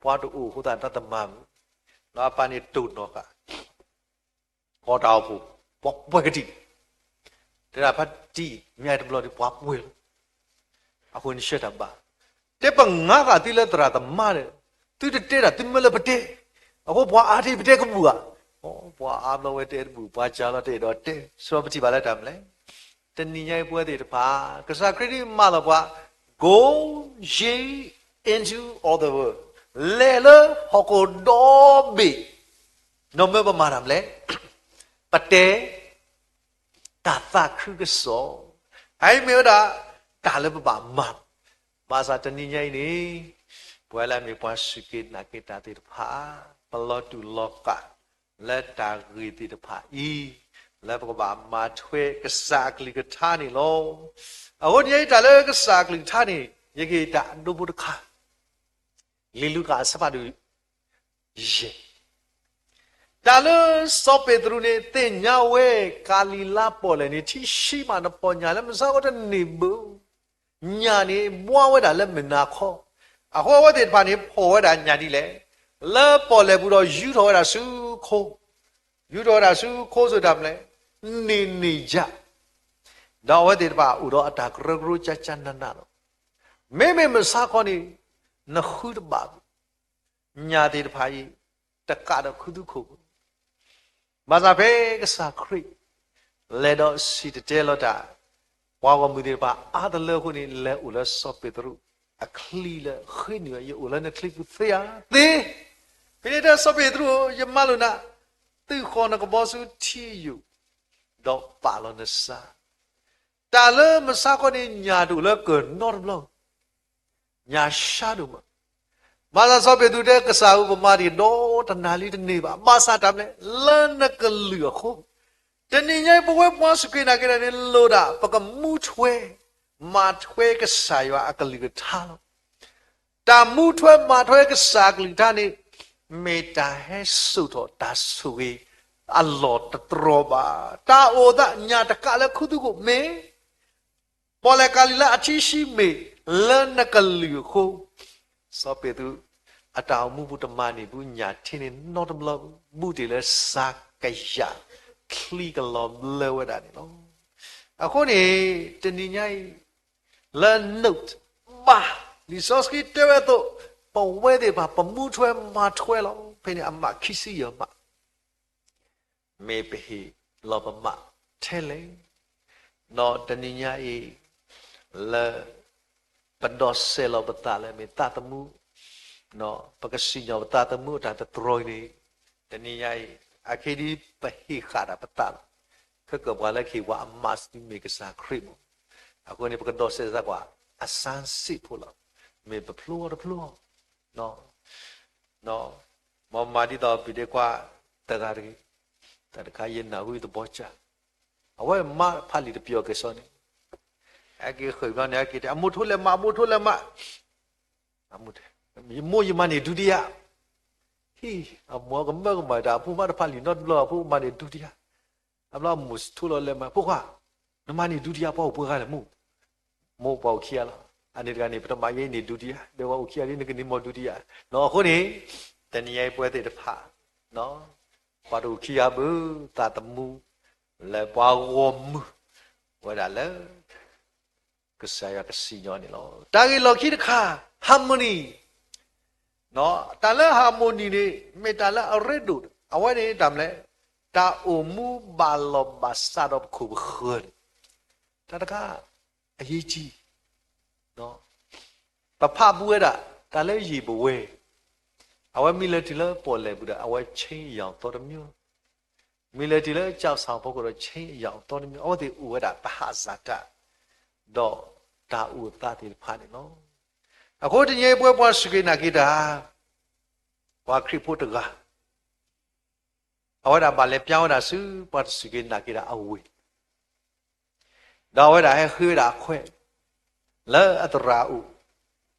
ပှၤတအိၣ်အဃိသတး တၢ်တမၤမုာ်, ဒီးအပၢ်န့ၣ်တိၢ်နီၣ်ဃာ် ကီၢ်တၢ်အိၣ်ဖှိၣ် ပှၤပှဲၤကတံၢ်, တဲဒၣ်ဖါတံၢ် မ့ၢ်တဘျီဒီးပှၤပှဲၤလီၤ, အဃိန့ၣ်ဆှၢတၢ်ဘါ, တဲပငါဃာ်သုလၢသရၣ်သမါဒီး, သုတတဲတၢ်သုမၢလၢပတဲ, အဃိပှၤအါထံပတဲကဘူၣ်ဧါ, ပှၤအါဘျီဝဲတဲတဘူၣ် ပှၤစှၤလီၤတဲဒီးတဲ, ဆိပထံၣ်ဘၣ်လၢတၢ်မနုၤလဲၣ်, တနံၤညါအံၤပဝဲသ့ၣ်တဖၣ် ကစၢ်ခရံာ်ဒ်မၢလီၤပှၤ, Go ye into all the world, လဲၤလၢဟီၣ်ခိၣ်ဒီဘ့ၣ်, ဒီးမၢပမၤတၢ်မနုၤလဲၣ်, ပတဲ တၢ်သးခုကစီၣ်, အအံၤမ့ၢ်ဝဲဒၣ် တၢ်လၢပဘၣ်မၤ, ဘၣ်ဆၣ်တနံၤညါအံၤန့ၣ် ပဝဲလၢအမ့ၢ်ပှၤစူၢ်က့ၤနာ်က့ၤတၢ်သ့ၣ်တဖၣ် ပလီၤတူာ်လီၤကာ် လၢတၢ်ဂ့ၢ်သ့ၣ်တဖၣ်အံၤ လၢပကဘၣ်မၤထွဲကစၢ်အကလုၢ်ကထါန့ၣ်လီၤ. အဃိန့ၣ် တၢ်လၢကစၢ်အကလုၢ်ကထါန့ၣ် ယကဟ့ၣ်တၢ်အဒိဖိတခါ, လံာ်လူၤကၣ်အဆၢဖးဒိၣ် ယဲၢ်, တၢ်လၢစီၤပ့းတရူးန့ၣ် သ့ၣ်ညါဝဲ ကၤလံၤလါပီၣ်လဲၣ်န့ၣ် ထံဆှံမး နဖီၣ်ညၣ်လၢမုၢ်ဆါခီတန့ၢ်ဘၣ်, ညၣ်န့ၣ်ဘှါဝဲဒၣ်လၢမုၢ်နၤခီ, အဃိအဝဲသ့ၣ်တဖၣ်န့ၣ် ဖီၣ်ဝဲဒၣ်ညၣ်ဒ်လဲၣ်, လၢပီၣ်လဲၣ်ပူၤဒီးယူထီၣ်ဝဲဒၣ်ဆူခိ, ယူထီၣ်ဝဲဒၣ်ဆူခိစ့ၢ်တၢ်မနုၤလဲၣ်, န့ၢ်န့ၢ်ယၢ် ဒီးအဝဲသ့ၣ်တဖၣ်အိၣ်ဒီးအတၢ်ကရၢကရိကၠါကၠါနးနးလီၤ. မ့မ့ၢ်မုၢ်ဆါခီန့ၣ် နဃုတဘၣ်ဘၣ်, ညၣ်သ့ၣ်တဖၣ်အံၤ တကးဒီးခူသူၣ်ခိၣ်ဘၣ်. ဘၣ်ဆၣ်ဖဲကစၢ်ခရံာ် လဲၤဒီးစံၣ်တဲၤတဲလီၤတၢ် ပှၤဂီၢ်မုၢ်သ့ၣ်တဖၣ်အါတလၢအဃိန့ၣ် လဲၤအိၣ်လၢစီၤပ့းတရူး အချံလၢဃ့နုာ် ယအိၣ်လၢနချံပူၤသ့ဧါ, သ့. ဖဲန့ၣ်တဲစီၤပ့းတရူးဧၢ, ယမၤလိာ်နၤ, သုးဃီၤနကဘီဆူထံအယိာ်, ဒီးပာ်လီၤနဆါ တၢ်လၢမုၢ်ဆါခီန့ၣ် ညၣ်တအိၣ်လၢကၢၢ်နီတဘျီ, ညၣ်ဆါဒိၣ်မး. ဘၣ်ဆၣ်စီၤပ့းတရူးတဲကစၢ်ဧၢ, ပမၤတ့ၢ်ဒီးတနၤလံတန့ၢ်ဘၣ်. ဘၣ်ဆၣ်တၢ်မနုၤလဲၣ်, လၢနကလုၢ်အဃိ. တနံၤညါအံၤ ပဝဲပှၤစူၢ်က့ၤနာ်က့ၤတၢ်န့ၣ် လိၣ်ဒၣ်ပကမူထွဲ မၤထွဲကစၢ်ယွၤအကလုၢ်ကထါလီၤ. တၢ်မူထွဲမၤထွဲကစၢ်အကလုၢ်ကထါန့ၣ် မ့ၢ်တၢ်ဟဲစိာ်ထီၣ်တၢ်ဆိၣ်ဂ့ၤအလီၢ်တတြီၤဘၣ်. တၢ်အိၣ်သးညၣ်တကးလၢခူသူၣ်ခိၣ်မ့ၢ် ပီၣ်လဲၣ်ကၤလံၤလါအထံဆှံမ့ၢ် လၢနကလုၢ်အဃိ, စီၤပ့းတရူး အတၢ်အိၣ်မူပူၤတမၤန့ၢ်ဘူးညၣ်ထံန့ၣ်နီတဘျီဘၣ်, ဘူးတ့ၢ်လၢစၤကယၤ ချံကလီၤဘျၢဝဲဒၣ်န့ၣ်လီၤ. အဃိန့ၣ် တနံၤညါအံၤ လၢ note ဘၣ် လံာ်စီဆှံတဲဝဲအသိး, ပဝဲသ့ၣ်တဖၣ် ပမူထွဲမၤထွဲလီၤ. ဖဲန့ၣ်အမးခံဆံယဲၢ်မး မ့ၢ်ပဟ့ၣ်လီၤပမးထဲလဲၣ်. ဒီးတနံၤညါအံၤ လၢပဒိးစဲးလီၤပသးလၢမ့ၢ်သးသမူ, ပကစံၣ်ညီၣ်ပသးသမူအတၢ်တတြီၤအံၤန့ၣ်, တနံၤညါအံၤ အခဲဒ်ပဟ့ၣ်ဃာ်ဒၣ်ပသးလီၤ. ခဲကၢၣ်ပှၤလၢကဟ့ၣ်ပှၤအမးစူၤမ့ၢ်ကစၢ်ခရံာ်မး, အဃိန့ၣ် ပကဒိးစဲးသးကွၢ် အစၢ်စ့ၣ်ဖိလီၤ. မ့ၢ်ပဖျိအီၤတဖျိအီၤ မ်မၤဒ်သိးပဒ့ကွၢ်တဂၤတဂ့ၤ, တၢ်တခါယနၢ်ဟူသဘီကၢ်, အဝဲမါဖးလံာ်တပျီၤက့ၤစီန့ၣ်, ဟဲက့ၤဃုာ်ဘျီန့ၣ် ဟဲက့ၤတဲ အမိၢ်ထိလဲၤမး အမိၢ်ထိလဲၤမး, အမိၢ်တဲ, မိၢ်ယမၤန့ၢ်ဒုတိယ, ဟံၣ်, အမိၢ်ကမၢကမၤတၢ် အဖိမးတဖၣ်လံာ်နီတဘျီ အဖိမၤန့ၢ်ဒုတိယ, အဘျီအမိၢ်ထိလီၤလဲၤမး ဖိခွါ, နမၤန့ၢ်ဒုတိယ ပှၤအိၣ်ပှဲၤဂၤလဲၣ်မိၢ်, မိၢ်ပှၤအိၣ်ခံဂၤလီၤ, အန့ၣ်တဂၤန့ၣ် ပတမၤယဲန့ၢ်ဒုတိယ ဒီးပှၤအိၣ်ခံဂၤလံ နကန့ၢ်မီၢ်ဒုတိယ, နီၢ်အဃိန့ၣ်, တနံၤညါအံၤပဝဲသ့ၣ်တဖၣ် ပှၤတအိၣ်ခံဂၤဘၣ် သးသမူ လၢပှၤဂီၢ်မုၢ် ဝဲဒၣ်လၢ ကစၢ်ယွၤကစံၣ်ညီၣ်န့ၣ်လီၤ. တၢ်ဂ့ၢ်လီၢ်ခံတခါ harmony, တၢ်လၢ harmony န့ၣ် မ့ၢ်တၢ်လၢအရ့ဒိၣ်, အဝဲန့ၣ်တၢ်မနုၤလဲၣ်, တၢ်အိၣ်မူဘၣ်လီၢ်ဘၣ်စးဒီးပခိၣ်ပဃၢၤန့ၣ်, တၢ်တခါ အရေးကြီး ပဖးပူၤဝဲဒၣ် တၢ်လၢယံာ်ပဝဲ, အဝဲမ့ၢ်လဲၤတုၤလၢပီၣ်လဲၣ်ပူၤဒီး အဝဲ change အရောင်အသီးတမျိုး, မ့ၢ်လဲၤတုၤလၢကၠီၣ်ဆၣ်ဖီခိၣ်ဒီး change အရောင်အသီးတမျိုး, အဝဲသ့ၣ်အိၣ်ဝဲဒၣ်သဟၣ်စၢ်တၢ်, ဒီးတၢ်အိၣ်သးသ့ၣ်တဖၣ်န့ၣ်လီၤ. အဃိတနံၤအံၤပဝဲပှၤစူၢ်က့ၤနာ်က့ၤတၢ် ပှၤခရံာ်ဖိတဂၤ အဝဲဒၣ်ဘၣ်လဲၤပျါဝဲဒၣ်ဆူ ပှၤတစူၢ်က့ၤနာ်က့ၤတၢ်အဝ့ၢ်, ဒီးအဝဲဒၣ်ဟဲဃ့ဝဲဒၣ်အခွဲး လၢအသရၣ်အအိၣ်,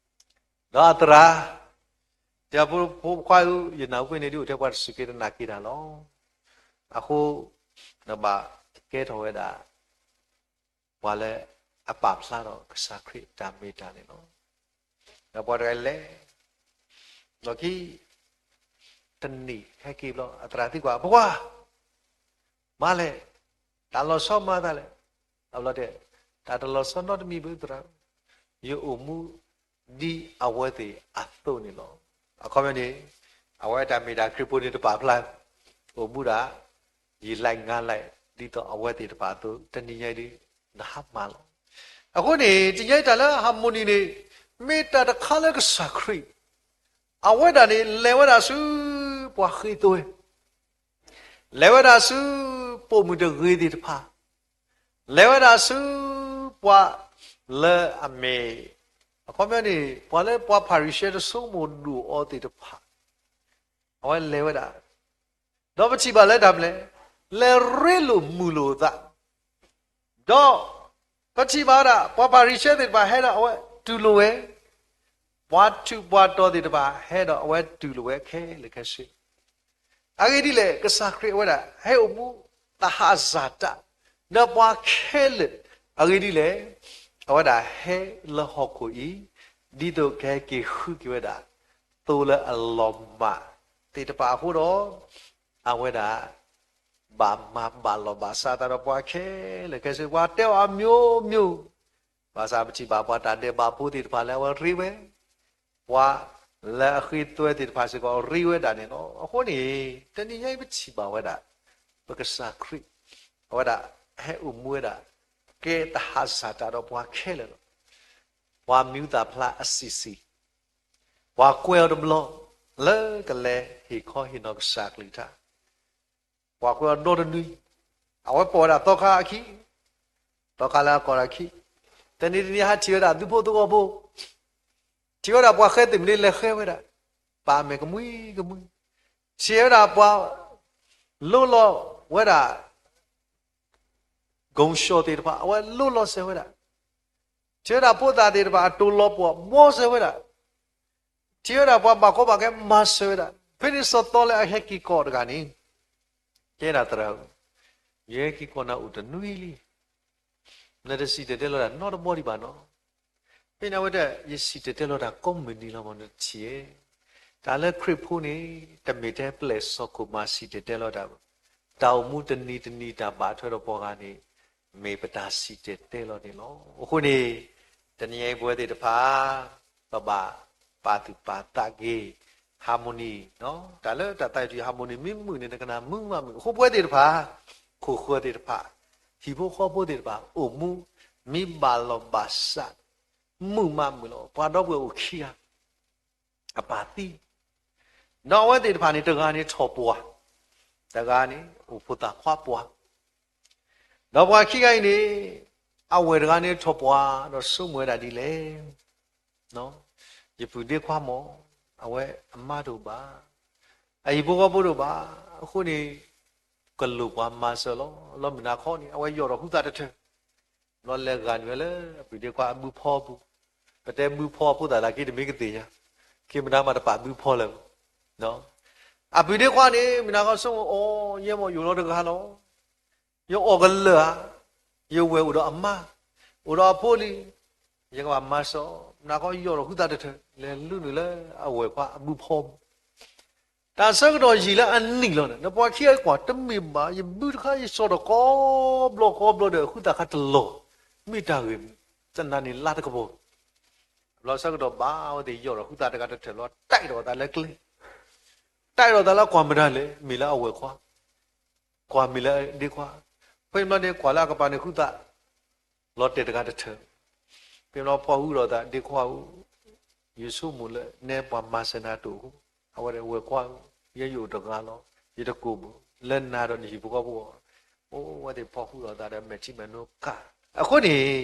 ဒီးအသရၣ်, တဲ ဖိခွါဧၢ, ယနၢ်ဟူဖဲန့ၣ်ဒ်အိၣ်ထဲပှၤတစူၢ်က့ၤတနာ်က့ၤတၢ်လီၤ. အဃိ နဘၣ်ကဲထီၣ်ဝဲဒၣ် ပှၤလၢအပာ်ဖျါထီၣ်ကစၢ်ခရံာ်တၢ်မ့ၢ်တၢ်န့ၣ်လီၤ. ဒီးပှၤတဂၤလဲၤ လီၢ်ခံ တနံၤဟဲက့ၤဘျီ အသရၣ်သံကွၢ် ဖိခွါ, မၤလဲၣ်, တၢ်လီၤဆီမၤသးလဲၣ်. အဘျီတဲ တၢ်တလီၤဆီနီတမံၤဘၣ်သရၣ်, ယအိၣ်မူ ဒ်အဝဲသ့ၣ်အသိးန့ၣ်လီၤ. အခီပညီန့ၣ် အဝဲတၢ်မ့ၢ်တၢ်ခရံာ်ဖိန့ၣ်တပာ်ဖျါ, အိၣ်မူဒၣ် ယံာ်လၢ်ငါလၢ် ဒ်သိးအဝဲသ့ၣ်တဖၣ်အသိး တနံၤညါအံၤဒ် နဟါမၢ်လီၤ. အဃိန့ၣ် တနံၤညါအံၤတၢ်လၢ harmony န့ၣ် မ့ၢ်တၢ်တခါလၢကစၢ်ခရံာ် အဝဲဒၣ်န့ၣ် လဲၤဝဲဒၣ်ဆူ ပှၤဃ့သွဲ လဲၤဝဲဒၣ်ဆူ ပိာ်မုၣ်တဂ့ၤသ့ၣ်တဖၣ်, လဲၤဝဲဒၣ်ဆူ ပှၤလၢအမ့ၢ် အခီပညီန့ၣ် ပှၤလၢပှၤဖၤရံၤၡဲတဆိကမိၣ်ဒိၣ်အီၤသ့ၣ်တဖၣ်, အဝဲလဲၤဝဲဒၣ်, ဒီးပထံၣ်ဘၣ်လၢတၢ်မနုၤလဲၣ်, လဲၤရ့လိာ်မုာ်လိာ်အသး ဒီးပထံၣ်ဘၣ်ဝဲဒၣ် ပှၤဖၤရံၤၡဲသ့ၣ်တဖၣ်ဟဲဒီးအဝဲတူၢ်လိာ်ဝဲ, ပှၤထူးပှၤတီၤသ့ၣ်တဖၣ်ဟဲဒီးအဝဲတူၢ်လိာ်ဝဲခဲလၢာ်ခဲဆ့. အဂ့ၢ်ဒ်လဲၣ်, ကစၢ်ခရံာ်အဝဲဒၣ် ဟဲအိၣ်မူသဟၣ်စၢ်တၢ် ဒီးပှၤခဲလၢာ်, အဂ့ၢ်ဒ်လဲၣ်, အဝဲဒၣ်ဟဲလၢဟီၣ်ခိၣ်အံၤ ဒ်သိးကဟဲက့ၤဃုက့ၤဝဲဒၣ် သိလၢအလီၤမၢ်သ့ၣ်တဖၣ်အဃိဒီး, အဝဲဒၣ် ဘၣ်မၤဘၣ်လီၢ်ဘၣ်စးသးဒီးပှၤခဲလၢာ်ခဲဆ့, ပှၤတဲအီၤအမျိုးမျိုး, ဘၣ်ဆၣ်ပထံၣ်ဘၣ်ပှၤတၢ်ဒဲးဘးဖိသ့ၣ်တဖၣ်လၢအဝဲရ့ဝဲ, ပှၤလၢအဃ့သွဲသ့ၣ်တဖၣ်စ့ၢ်ကီးရ့ဝဲဒၣ်န့ၣ်လီၤ. အဃိန့ၣ် တနံၤညါအံၤပထံၣ်ဘၣ်ဝဲဒၣ် ပကစၢ်ခရံာ် အဝဲဒၣ်ဟဲအိၣ်မူဝဲဒၣ် ကဲသဟၣ်စၢ်တၢ်ဒီးပှၤခဲလၢာ်လီၤ. ပှၤမံၤသၣ်ဖျါအဆံးဆံး, ပှၤကွဲးအီၤတဘျီ လၢကလဲၤဟ့ၣ်ခီဟ့ၣ်နီၤကစၢ်အကလုၢ်ကထါ, ပှၤကွဲးအီၤနီတနွံ, အဝဲပိာ်ဝဲဒၣ်သီခါအခံ, သီခါလၢအကိးတၢ်ခံ, တနံၤတနံၤဟးထံၣ်ဝဲဒၣ်သုးဖိသဝီဖိ, ထံၣ်ဝဲဒၣ်ပှၤဃဲသုးမုၢ်ဒ့လဲၤဃဲဝဲဒၣ်, ပာ်အမဲာ်ကမှံကမှံ, ထံၣ်ဝဲဒၣ်ပှၤ လိလီၤဝဲဒၣ် ဂုာ်ရှီၣ်သ့ၣ်တဖၣ် အဝဲလိလီၤစဲဝဲဒၣ်, ထံၣ်ဝဲဒၣ်ဖိသၣ်သ့ၣ်တဖၣ် အတိၢ်လီၤပှီၢ်ဘီစဲဝဲဒၣ်, ထံၣ်ဝဲဒၣ်ပှၤဘၣ်ကီဘၣ်ခဲမၤစၢၤဝဲဒၣ်, ဖဲန့ၣ်စီၤသီလၢအဟဲက့ၤကိးတဂၤန့ၣ်, တဲဒၣ်သရၣ်ဧၢ, ယဟဲက့ၤကိးနၤအိၣ်တနွံလံ, နတစံၣ်တဲၤတဲလီၤတၢ်နီတဘီဒံးဘၣ်နီၤ. ဖဲန့ၣ်အဝဲတဲ ယစံၣ်တဲၤတဲလီၤတၢ်ကိးမုၢ်နံၤလီၤမး နတထံၣ်ဧါ. တၢ်လၢခရံာ်ဖိန့ၣ် တမ့ၢ်ထဲပျဲၢ်စီၢ်ခိၣ်မၤစံၣ်တဲၤတဲလီၤတၢ်ဘၣ်, တၢ်အိၣ်မူတနံၤတနံၤတၢ်ဘၣ်ထွဲဒီးပှၤဂၤန့ၣ် မ့ၢ်ပတၢ်စံၣ်တဲၤတဲလီၤန့ၣ်လီၤ. အဃိန့ၣ် တနံၤအံၤပဝဲသ့ၣ်တဖၣ် ပဘၣ်ပာ်သူၣ်ပာ်သးက့ၤ harmony တၢ်လၢတၢ်သးယံၤထူၣ် harmony မ့ၢ်မုာ်န့ၣ် နကနၢ်မုာ်မးမုာ်. အဃိပဝဲသ့ၣ်တဖၣ် ခိၣ်ဃၢၤသ့ၣ်တဖၣ် ဟံၣ်ဖိဃီဖိသ့ၣ်တဖၣ် အိၣ်မူမ့ၢ်ဘၣ်လီၢ်ဘၣ်စး မုာ်မးမုာ်လီၤ. ပှၤဒီပုၢ်ဝဲၢ်အိၣ်ခံဂၤ အပၢ်သံ, ဒီးအဝဲသ့ၣ်တဖၣ်န့ၣ် တဂၤန့ၣ်ထီၣ်ပှၢ်, တဂၤန့ၣ် အိၣ်ဖိသၣ်ခွါပှၢ်, ဒီးပှၤခံဂၤအံၤန့ၣ် အဝဲၢ်တဂၤန့ၣ်ထီၣ်ပှၢ် ဒီးဆိကမိၣ်ဝဲဒၣ်ဒ်လဲၣ်, ယပုၢ်ဒ့ခွါမး အဝဲအမါတအိၣ်ဘၣ်, အဟံၣ်ဖိဃီဖိတအိၣ်ဘၣ်, အဃိန့ၣ် ကလိၣ်ပှၤမၤစၢၤလီၤ. လီၤမုၢ်နၤခီန့ၣ် အဝဲယီၢ်ထီၣ်ဟူသၣ်တထၢၣ်, ဘျီလဲၤဂၤနုာ်ဝဲလၢအပုၢ်ဒ့ခွါအဘုဖီပူၤ, ပတဲဘုဖီဖိသၣ်လၢခံတမ့ၢ်ကသ့ၣ်ညါ, ခ့မတၤမးတပာ်ဘုဖီလၢၤဘၣ်. အပုၢ်ဒ့ခွါန့ၣ် မုၢ်နၤခီဆိကမိၣ်အီၤ, ယဲမ့ၢ်ယအိၣ်လီၤတဂၤလီၤ. ယအီၣ်ကလၢာ်ဧါ, ယဝဲၢ်အိၣ်ဒီးအမါ, အိၣ်ဒီးအဖိလံ, ယကဘၣ်မၤစၢၤ, မုၢ်နၤခီယီၢ်ဒီးဃုသးတထၢၣ်, လဲၤလူနုာ်လၢအဝဲၢ်ခွါအဘုဖီပူၤ. တၢ်ဆၢကတီၢ်ယံာ်လၢအနံၣ်လီၤန့ၣ် နပှၤခံဂၤကွၢ်တမ့ၢ်ဘၣ်, ယဘုတခါ ယစိာ်ထီၣ်ကိးဘျီကိးဘျီဒီး ဃုသးခါတလီၢ်, မ့ၢ်တၢ်ဂ့ၢ်မုၢ်, တနၤန့ၣ်လါတကပီၤ. ဘျီဆၢကတီၢ်ဘၣ် အဝဲသ့ၣ်ယီၢ်ဒီးဃုသးတဂၤတထၢၣ်လီၤ, တဲဒီးသးလၢကျဲ, တဲဒီးသးလၢကွၢ်မတၤလဲၣ်, မ့ၢ်လၢအဝဲၢ်ခွါ, ကွၢ်မ့ၢ်လၢဒ့ခွါ, ဖဲန့ၣ်ဘျီန့ၣ် ကွၢ်လၢအကပၤန့ၣ်ဃုသး လီၤတဲာ်တဂၤတထၢၣ်, ဖဲန့ၣ်ဘျီဖီၣ်ဃုာ်ဒီးသး ဒ့ခွါဧၢ, ယဆိကမိၣ်လၢနဲပှၤမၤစၢၤနၤတအိၣ်အဃိ, အဝဲဒၣ်ဝဲၢ်ခွါဧၢ, ယဲယအိၣ်တဂၤလီၤ, ယတကိၢ်ဘၣ်, လၢနၤဒီးနဟံၣ်ဖိဃီဖိအဂီၢ်, အိၣ်ဝဲသ့ၣ်ဖီၣ်ဃုာ်ဒီးသးဒီးမဲာ်ထံမဲာ်နိကါ, အဃိန့ၣ်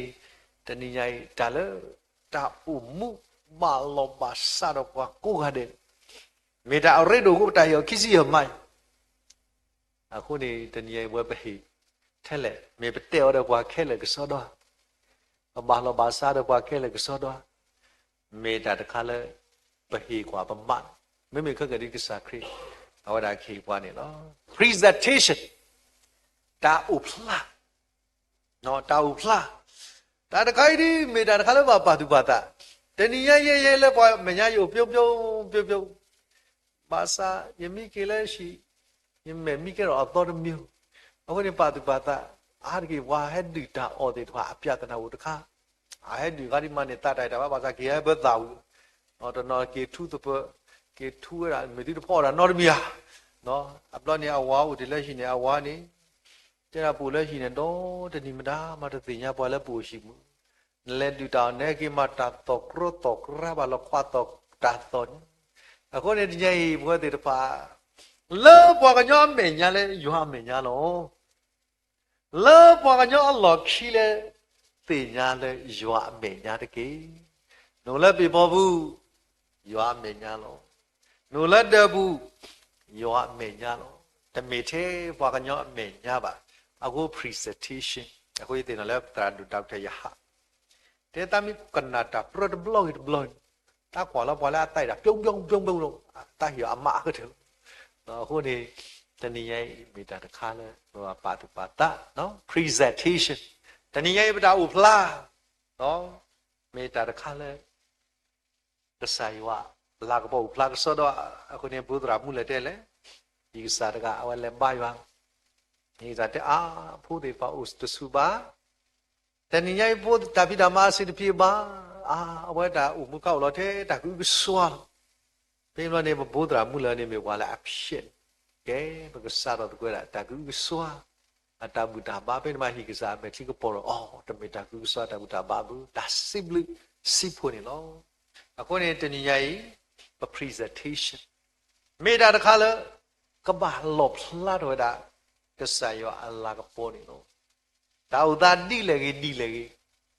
တနံၤညါအံၤ တၢ်လၢ တၢ်အိၣ်မူဘၣ်လီၤဘၣ်စးဒီးပှၤကိးဂၤဒဲး, မ့ၢ်တၢ်အရ့ဒိၣ်အဃိ ပတၢ်ဟ့ၣ်အီၤခံဆံယဲၢ်မး အဃိန့ၣ် တနံၤညါအံၤ ပဝဲပဟ့ၣ်ထဲလဲၣ်, မ့ၢ်ပတဲအီၤဒီးပှၤခဲလၢာ်ကစီဒီ, ပဘၣ်လီၤဘၣ်စးဒီးပှၤခဲလၢာ်ကစီဒီ, မ့ၢ်တၢ်တခါလၢ ပဟ့ၣ်ကွၢ်ပမး, မ့မ့ၢ်ခဲကဒံကစၢ်ခရံာ် အဝဲဒၣ်ကဟ့ၣ်ပှၤန့ၣ်လီၤ. Presentation, တၢ်အိၣ်ဖျါ, တၢ်အိၣ်ဖျါ, တၢ်တခါအံၤဒ် မ့ၢ်တၢ်တခါလၢဘၣ်ပာ်သူၣ်ပာ်သး, တနံၤညါယဲယဲလၢပှၤမဲာ်ညါယအိၣ်ပျိပျိပျိပျိ ဘၣ်ဆၣ် ယမံက့ၤလၢဟံၣ်, ယမဲာ်မံကဲထီၣ်အသီတမံၤ, အဃိန့ၣ်ပာ်သူၣ်ပာ်သး, အါတက့ၢ်ပှၤဟဲဒုၣ်တၢ်အီၣ်သ့ၣ်တဖၣ် အပြဿနာအိၣ်တခါ, အဟဲဒုၣ်ခါဒ်မးန့ၣ် သးတၢ်အံၤတၢ်ဘၣ် ဘၣ်ဆၣ်က့ၤဟဲဘၢသးဝံၤ, တနီၤက့ၤထူသပၢၤ, က့ၤထူဝဲဒၣ် မ့ၢ်သုတဖီၣ်တၢ်နီတမံၤဧါ, အဘျီန့ၣ် အဝၤအိၣ်တ့ၢ်လၢဟံၣ်န့ၣ် အဝၤန့ၣ် တဲဒၣ်ပအိၣ်လၢဟံၣ်န့ၣ် ဒီတနံၤမတၤမးတသ့ၣ်ညါပှၤလၢပအိၣ်ဟံၣ်မုၢ်, နလဲၤဒုၣ်တၢ်အီၣ် နဟဲက့ၤမၤတၢ်သီၣ်ကြီသီၣ်ကြီဘၣ်လီၤခွါသီၣ်တၢ်သီၣ်န့ၣ်, အဃိန့ၣ်တနံၤညါအံၤ ပဝဲသ့ၣ်တဖၣ် လၢပှၤကညီအမဲာ်ညါလၢယွၤအမဲာ်ညါလီၤ. လၢပှၤကညီအလီၢ်ခံလၢ သ့ၣ်ညါလၢယွၤအမဲာ်ညါတက့ၢ်. နအိၣ်လၢပ့ၤဘီပူၤ, ယွၤအမဲာ်ညါလီၤ. နအိၣ်လၢဒၢးပူၤ, ယွၤအမဲာ်ညါလီၤ. တမ့ၢ်ထဲပှၤကညီအမဲာ်ညါဘၣ်. အဃိ presentation, အဃိယသ့ၣ်နီၣ်လၢသရၣ်ဒိၣ်ဒီကထၢၣ်ယဟး တဲတၢ်မ့ၢ်ကနၣ်တၢ်ပြၢတဘျီဂ့ၤတဘျီန့ၣ်, တၢ်ကွၢ်လီၤပှၤလၢအသးအံၤဒၣ် ပျီပျီပျီပျီလီၤ, တၢ်ဟ့ၣ်အီၤအမးအကတၢၢ်လီၤ. အဃိန့ၣ် တနံၤညါအံၤ မ့ၢ်တၢ်တခါလၢ ပဘၣ်ပာ်သူၣ်ပာ်သး presentation, တနံၤညါအံၤ ပတၢ်အိၣ်ဖျါ မ့ၢ်တၢ်တခါလၢ ကစၢ်ယွၤအလၤကပီၤအိၣ်ဖျါကစီဒီ, အဃိန့ၣ် ဘိသရၣ်မူလၢတဲလဲၣ်, ယကစၢ်တဂၤ အဝဲလဲၤဘါယွၤ, ယကစၢ်တဲအါ, ဖိသ့ၣ်တဖၣ်အိၣ်တဆူၣ်ဘၣ်, တနံၤညါအံၤ ဖိတၢ်ဖံးတၢ်မၤအဆင်တပြေဘၣ်, အါ, အဝဲတၢ်အိၣ်မူခါအိၣ်လီၤထဲတၢ်ကအုကစွါလီၤ. ဖဲန့ၣ်ဘျီန့ၣ် ပဘိသရၣ်မူလၢန့ၣ်မ့ၢ်ပှၤလၢအဖျဲးန့ၣ်, ကဲ, ပကစးထီၣ်သကွဲးဒၣ် တၢ်ကအုကစွါ အတၢ်ဘူၣ်တၢ်ဘါ, ဖဲန့ၣ်မးဟံၣ်ကစၢ်အမဲာ်ချံကပီၤဒီးအီၤ, တမ့ၢ်တၢ်ကအုကစွါတၢ်ဘူၣ်တၢ်ဘါဘၣ်, တၢ်စံးဘျုးစံးဖှိၣ်န့ၣ်လီၤ. အဃိန့ၣ် တနံၤညါအံၤ ပ presentation မ့ၢ်တၢ်တခါလၢ ကဘၣ်လီၣ်ဖျါထီၣ်ဝဲဒၣ် ကစၢ်ယွၤအလၤကပီၤန့ၣ်လီၤ. တၢ်အိၣ်သးဒ်လဲၣ်ဂ့ၤဒ်လဲၣ်ဂ့ၤ,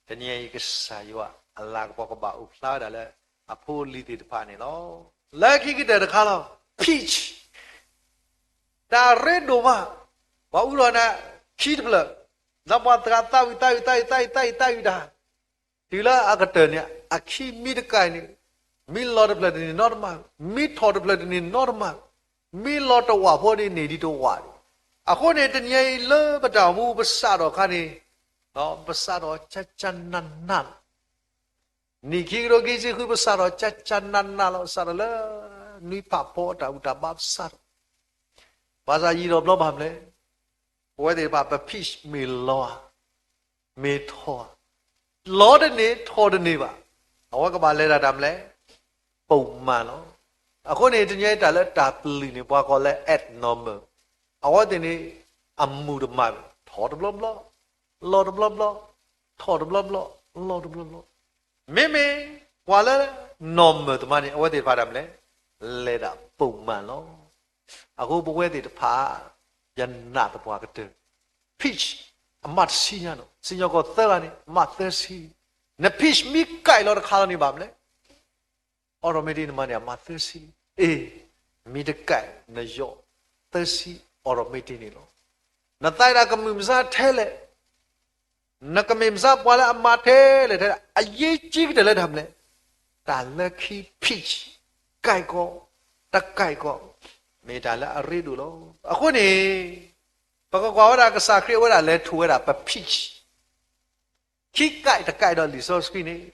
တနံၤညါအံၤ ကစၢ်ယွၤအလၤကပီၤကဘၣ်အိၣ်ဖျါဝဲဒၣ်လၢ အဖိအလံၤသ့ၣ်တဖၣ်န့ၣ်လီၤ. လၢခံကတၢၢ်တခါလီၤ, pitch, တၢ်ရ့ဒိၣ်မး, ပှၤအူထီၣ်န့ၣ် ခံတဖျၢၣ်, ဒီးပှၤသရၣ်သးဝံၣ်သးဝံၣ်သးဝံၣ်သးဝံၣ်သးဝံၣ်တၢ် တုၤလၢအကတၢၢ်န့ၣ် အခံမ့ၢ်တကဲန့ၣ်, မ့ၢ်လီၤတဖျၢၣ်တန့ၢ်နီတမံၤ, မ့ၢ်ထီၣ်တဖျၢၣ်တန့ၢ်နီတမံၤ, မ့ၢ်လီၤတဝာ်ဖိန့ၣ်န့ၢ်ဒံးတဝာ်န့ၣ်. အဃိန့ၣ် တနံၤအံၤလၢပတၢ်အိၣ်မူပစးထီၣ်အခါန့ၣ်, ပစးထီၣ်ကကနနလီၤ. နံၣ်ခံကထိခံဆံဃု ပစးထီၣ်ကကနနလီၤ. စးထီၣ်လၢ နွံဖးဖီအတၢ်ဘူၣ်တၢ်ဘါပစးထီၣ် ဘၣ်ဆၣ်ယံာ်ထီၣ်ဘျီဘၣ်မနုၤလဲၣ်, ပဝဲသ့ၣ်တဖၣ် ပ pitch မ့ၢ်လီၤဧါ, မ့ၢ်ထီၣ်ဧါ, လီၤတန့ၢ်ထီၣ်တန့ၢ်ဘၣ်, အဝဲကဘၣ်လဲၤတၢ်တၢ်မနုၤလဲၣ်, ပိာ်မၢ်လီၤ. အဃိန့ၣ် တနံၤအံၤတၢ်လၢတၢ်ပျုၢ်န့ၣ် ပှၤကိးလၢ abnormal, အဝဲသ့ၣ်န့ၣ် အမုာ်တမၤဘၣ်, ထီၣ်တဘျီဘျီ, လီၤတဘျီဘျီ, ထီၣ်တဘျီဘျီ, လီၤတဘျီဘျီ. မ့မ့ၢ်ပှၤလၢ normal သ့ၣ်တဖၣ်န့ၣ် အဝဲသ့ၣ်တဖၣ်တၢ်မနုၤလဲၣ်, လဲၤဒၣ်ပိာ်မၢ်လီၤ. အဃိပဝဲသ့ၣ်တဖၣ် ယနာ်သပှၢ်ကတၢၢ် pitch အမးတဆံညါလီၤ. စံၣ်ညီၣ်ကွီၢ်သၢဂၤန့ၣ် အမးသၢဆံ, န pitch မ့ၢ်ကဲလီၤတခါလီၤန့ၣ်ဘၣ်မနုၤလဲၣ်, automatic နမၤန့ၢ်အမးသၢဆံ, အ့, မ့ၢ်တကဲ နယီၢ်သၢဆံ automatic န့ၣ်လီၤ. နသးဒၣ်ကမုာ်မဆါထဲလဲၣ် နကမ့ၢ်မစၢ်ပှၤလၢအမၤထဲလဲၣ်ထဲလဲၣ်, အရေးကြီးကတၢၢ်လၢတၢ်မနုၤလဲၣ်, တၢ်လၢခံ peace, ကိုက်ကော, တကိုက်ကော, မ့ၢ်တၢ်လၢအရ့ဒိၣ်လီၤ. အဃိန့ၣ် ပကကွၢ်ဝဲဒၣ်ကစၢ်ခရံာ်အဝဲဒၣ်လဲၤထိၣ်ဝဲဒၣ်ပ peace ခံ ကိုက် တကိုက်ဒီးလံာ်စီဆှံန့ၣ်,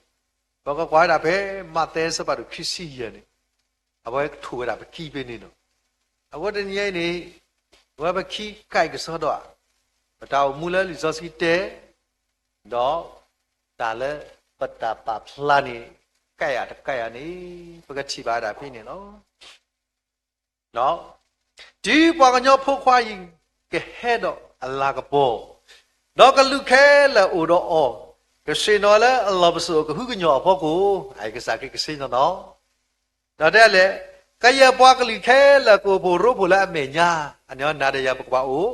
ပကကွၢ်ဝဲဒၣ်ဖဲမးသဲအဆၢဖးဒိၣ်ခံဆံယဲၢ်န့ၣ်, အဝဲထိၣ်ဝဲဒၣ်ပခံဖဲန့ၣ်လီၤ. အဃိတနံၤအံၤန့ၣ်, အဝဲပခံ ကိုက် ကစီဒီး, ပတၢ်အိၣ်မူလၢလံာ်စီဆှံတဲ, ဒီးတၢ်လၢပတၢ်ပာ်ဖျါန့ၣ်, ကိုက် ဧါ တကိုက် ဧါန့ၣ်, ပကထံၣ်ဘၣ်ဝဲဒၣ်ဖဲန့ၣ်လီၤ. တုၤပှၤကညီဖိခွါအံၤကဟဲဒီးအလၤကပီၤ, ဒီးကလူးခဲလၢာ်အိၣ်ဒီးအီၤ, ကဆ့ၣ်နီၤလၢအလီၢ်ပစိာ်ကဟုကညီၢ်အဖီခိၣ်, အကစၢ်ခရံာ်ကဆ့ၣ်နီၤနီၤ, ဒီးတဲလဲၣ်, ကယဲၢ်ပှၤကလုာ်ခဲလၢာ်ကအိၣ်ဖှိၣ်ရိဖှိၣ်လၢအမဲာ်ညါ, အန့ၣ်နၤဒီးယၤပကဘၣ်အိၣ်,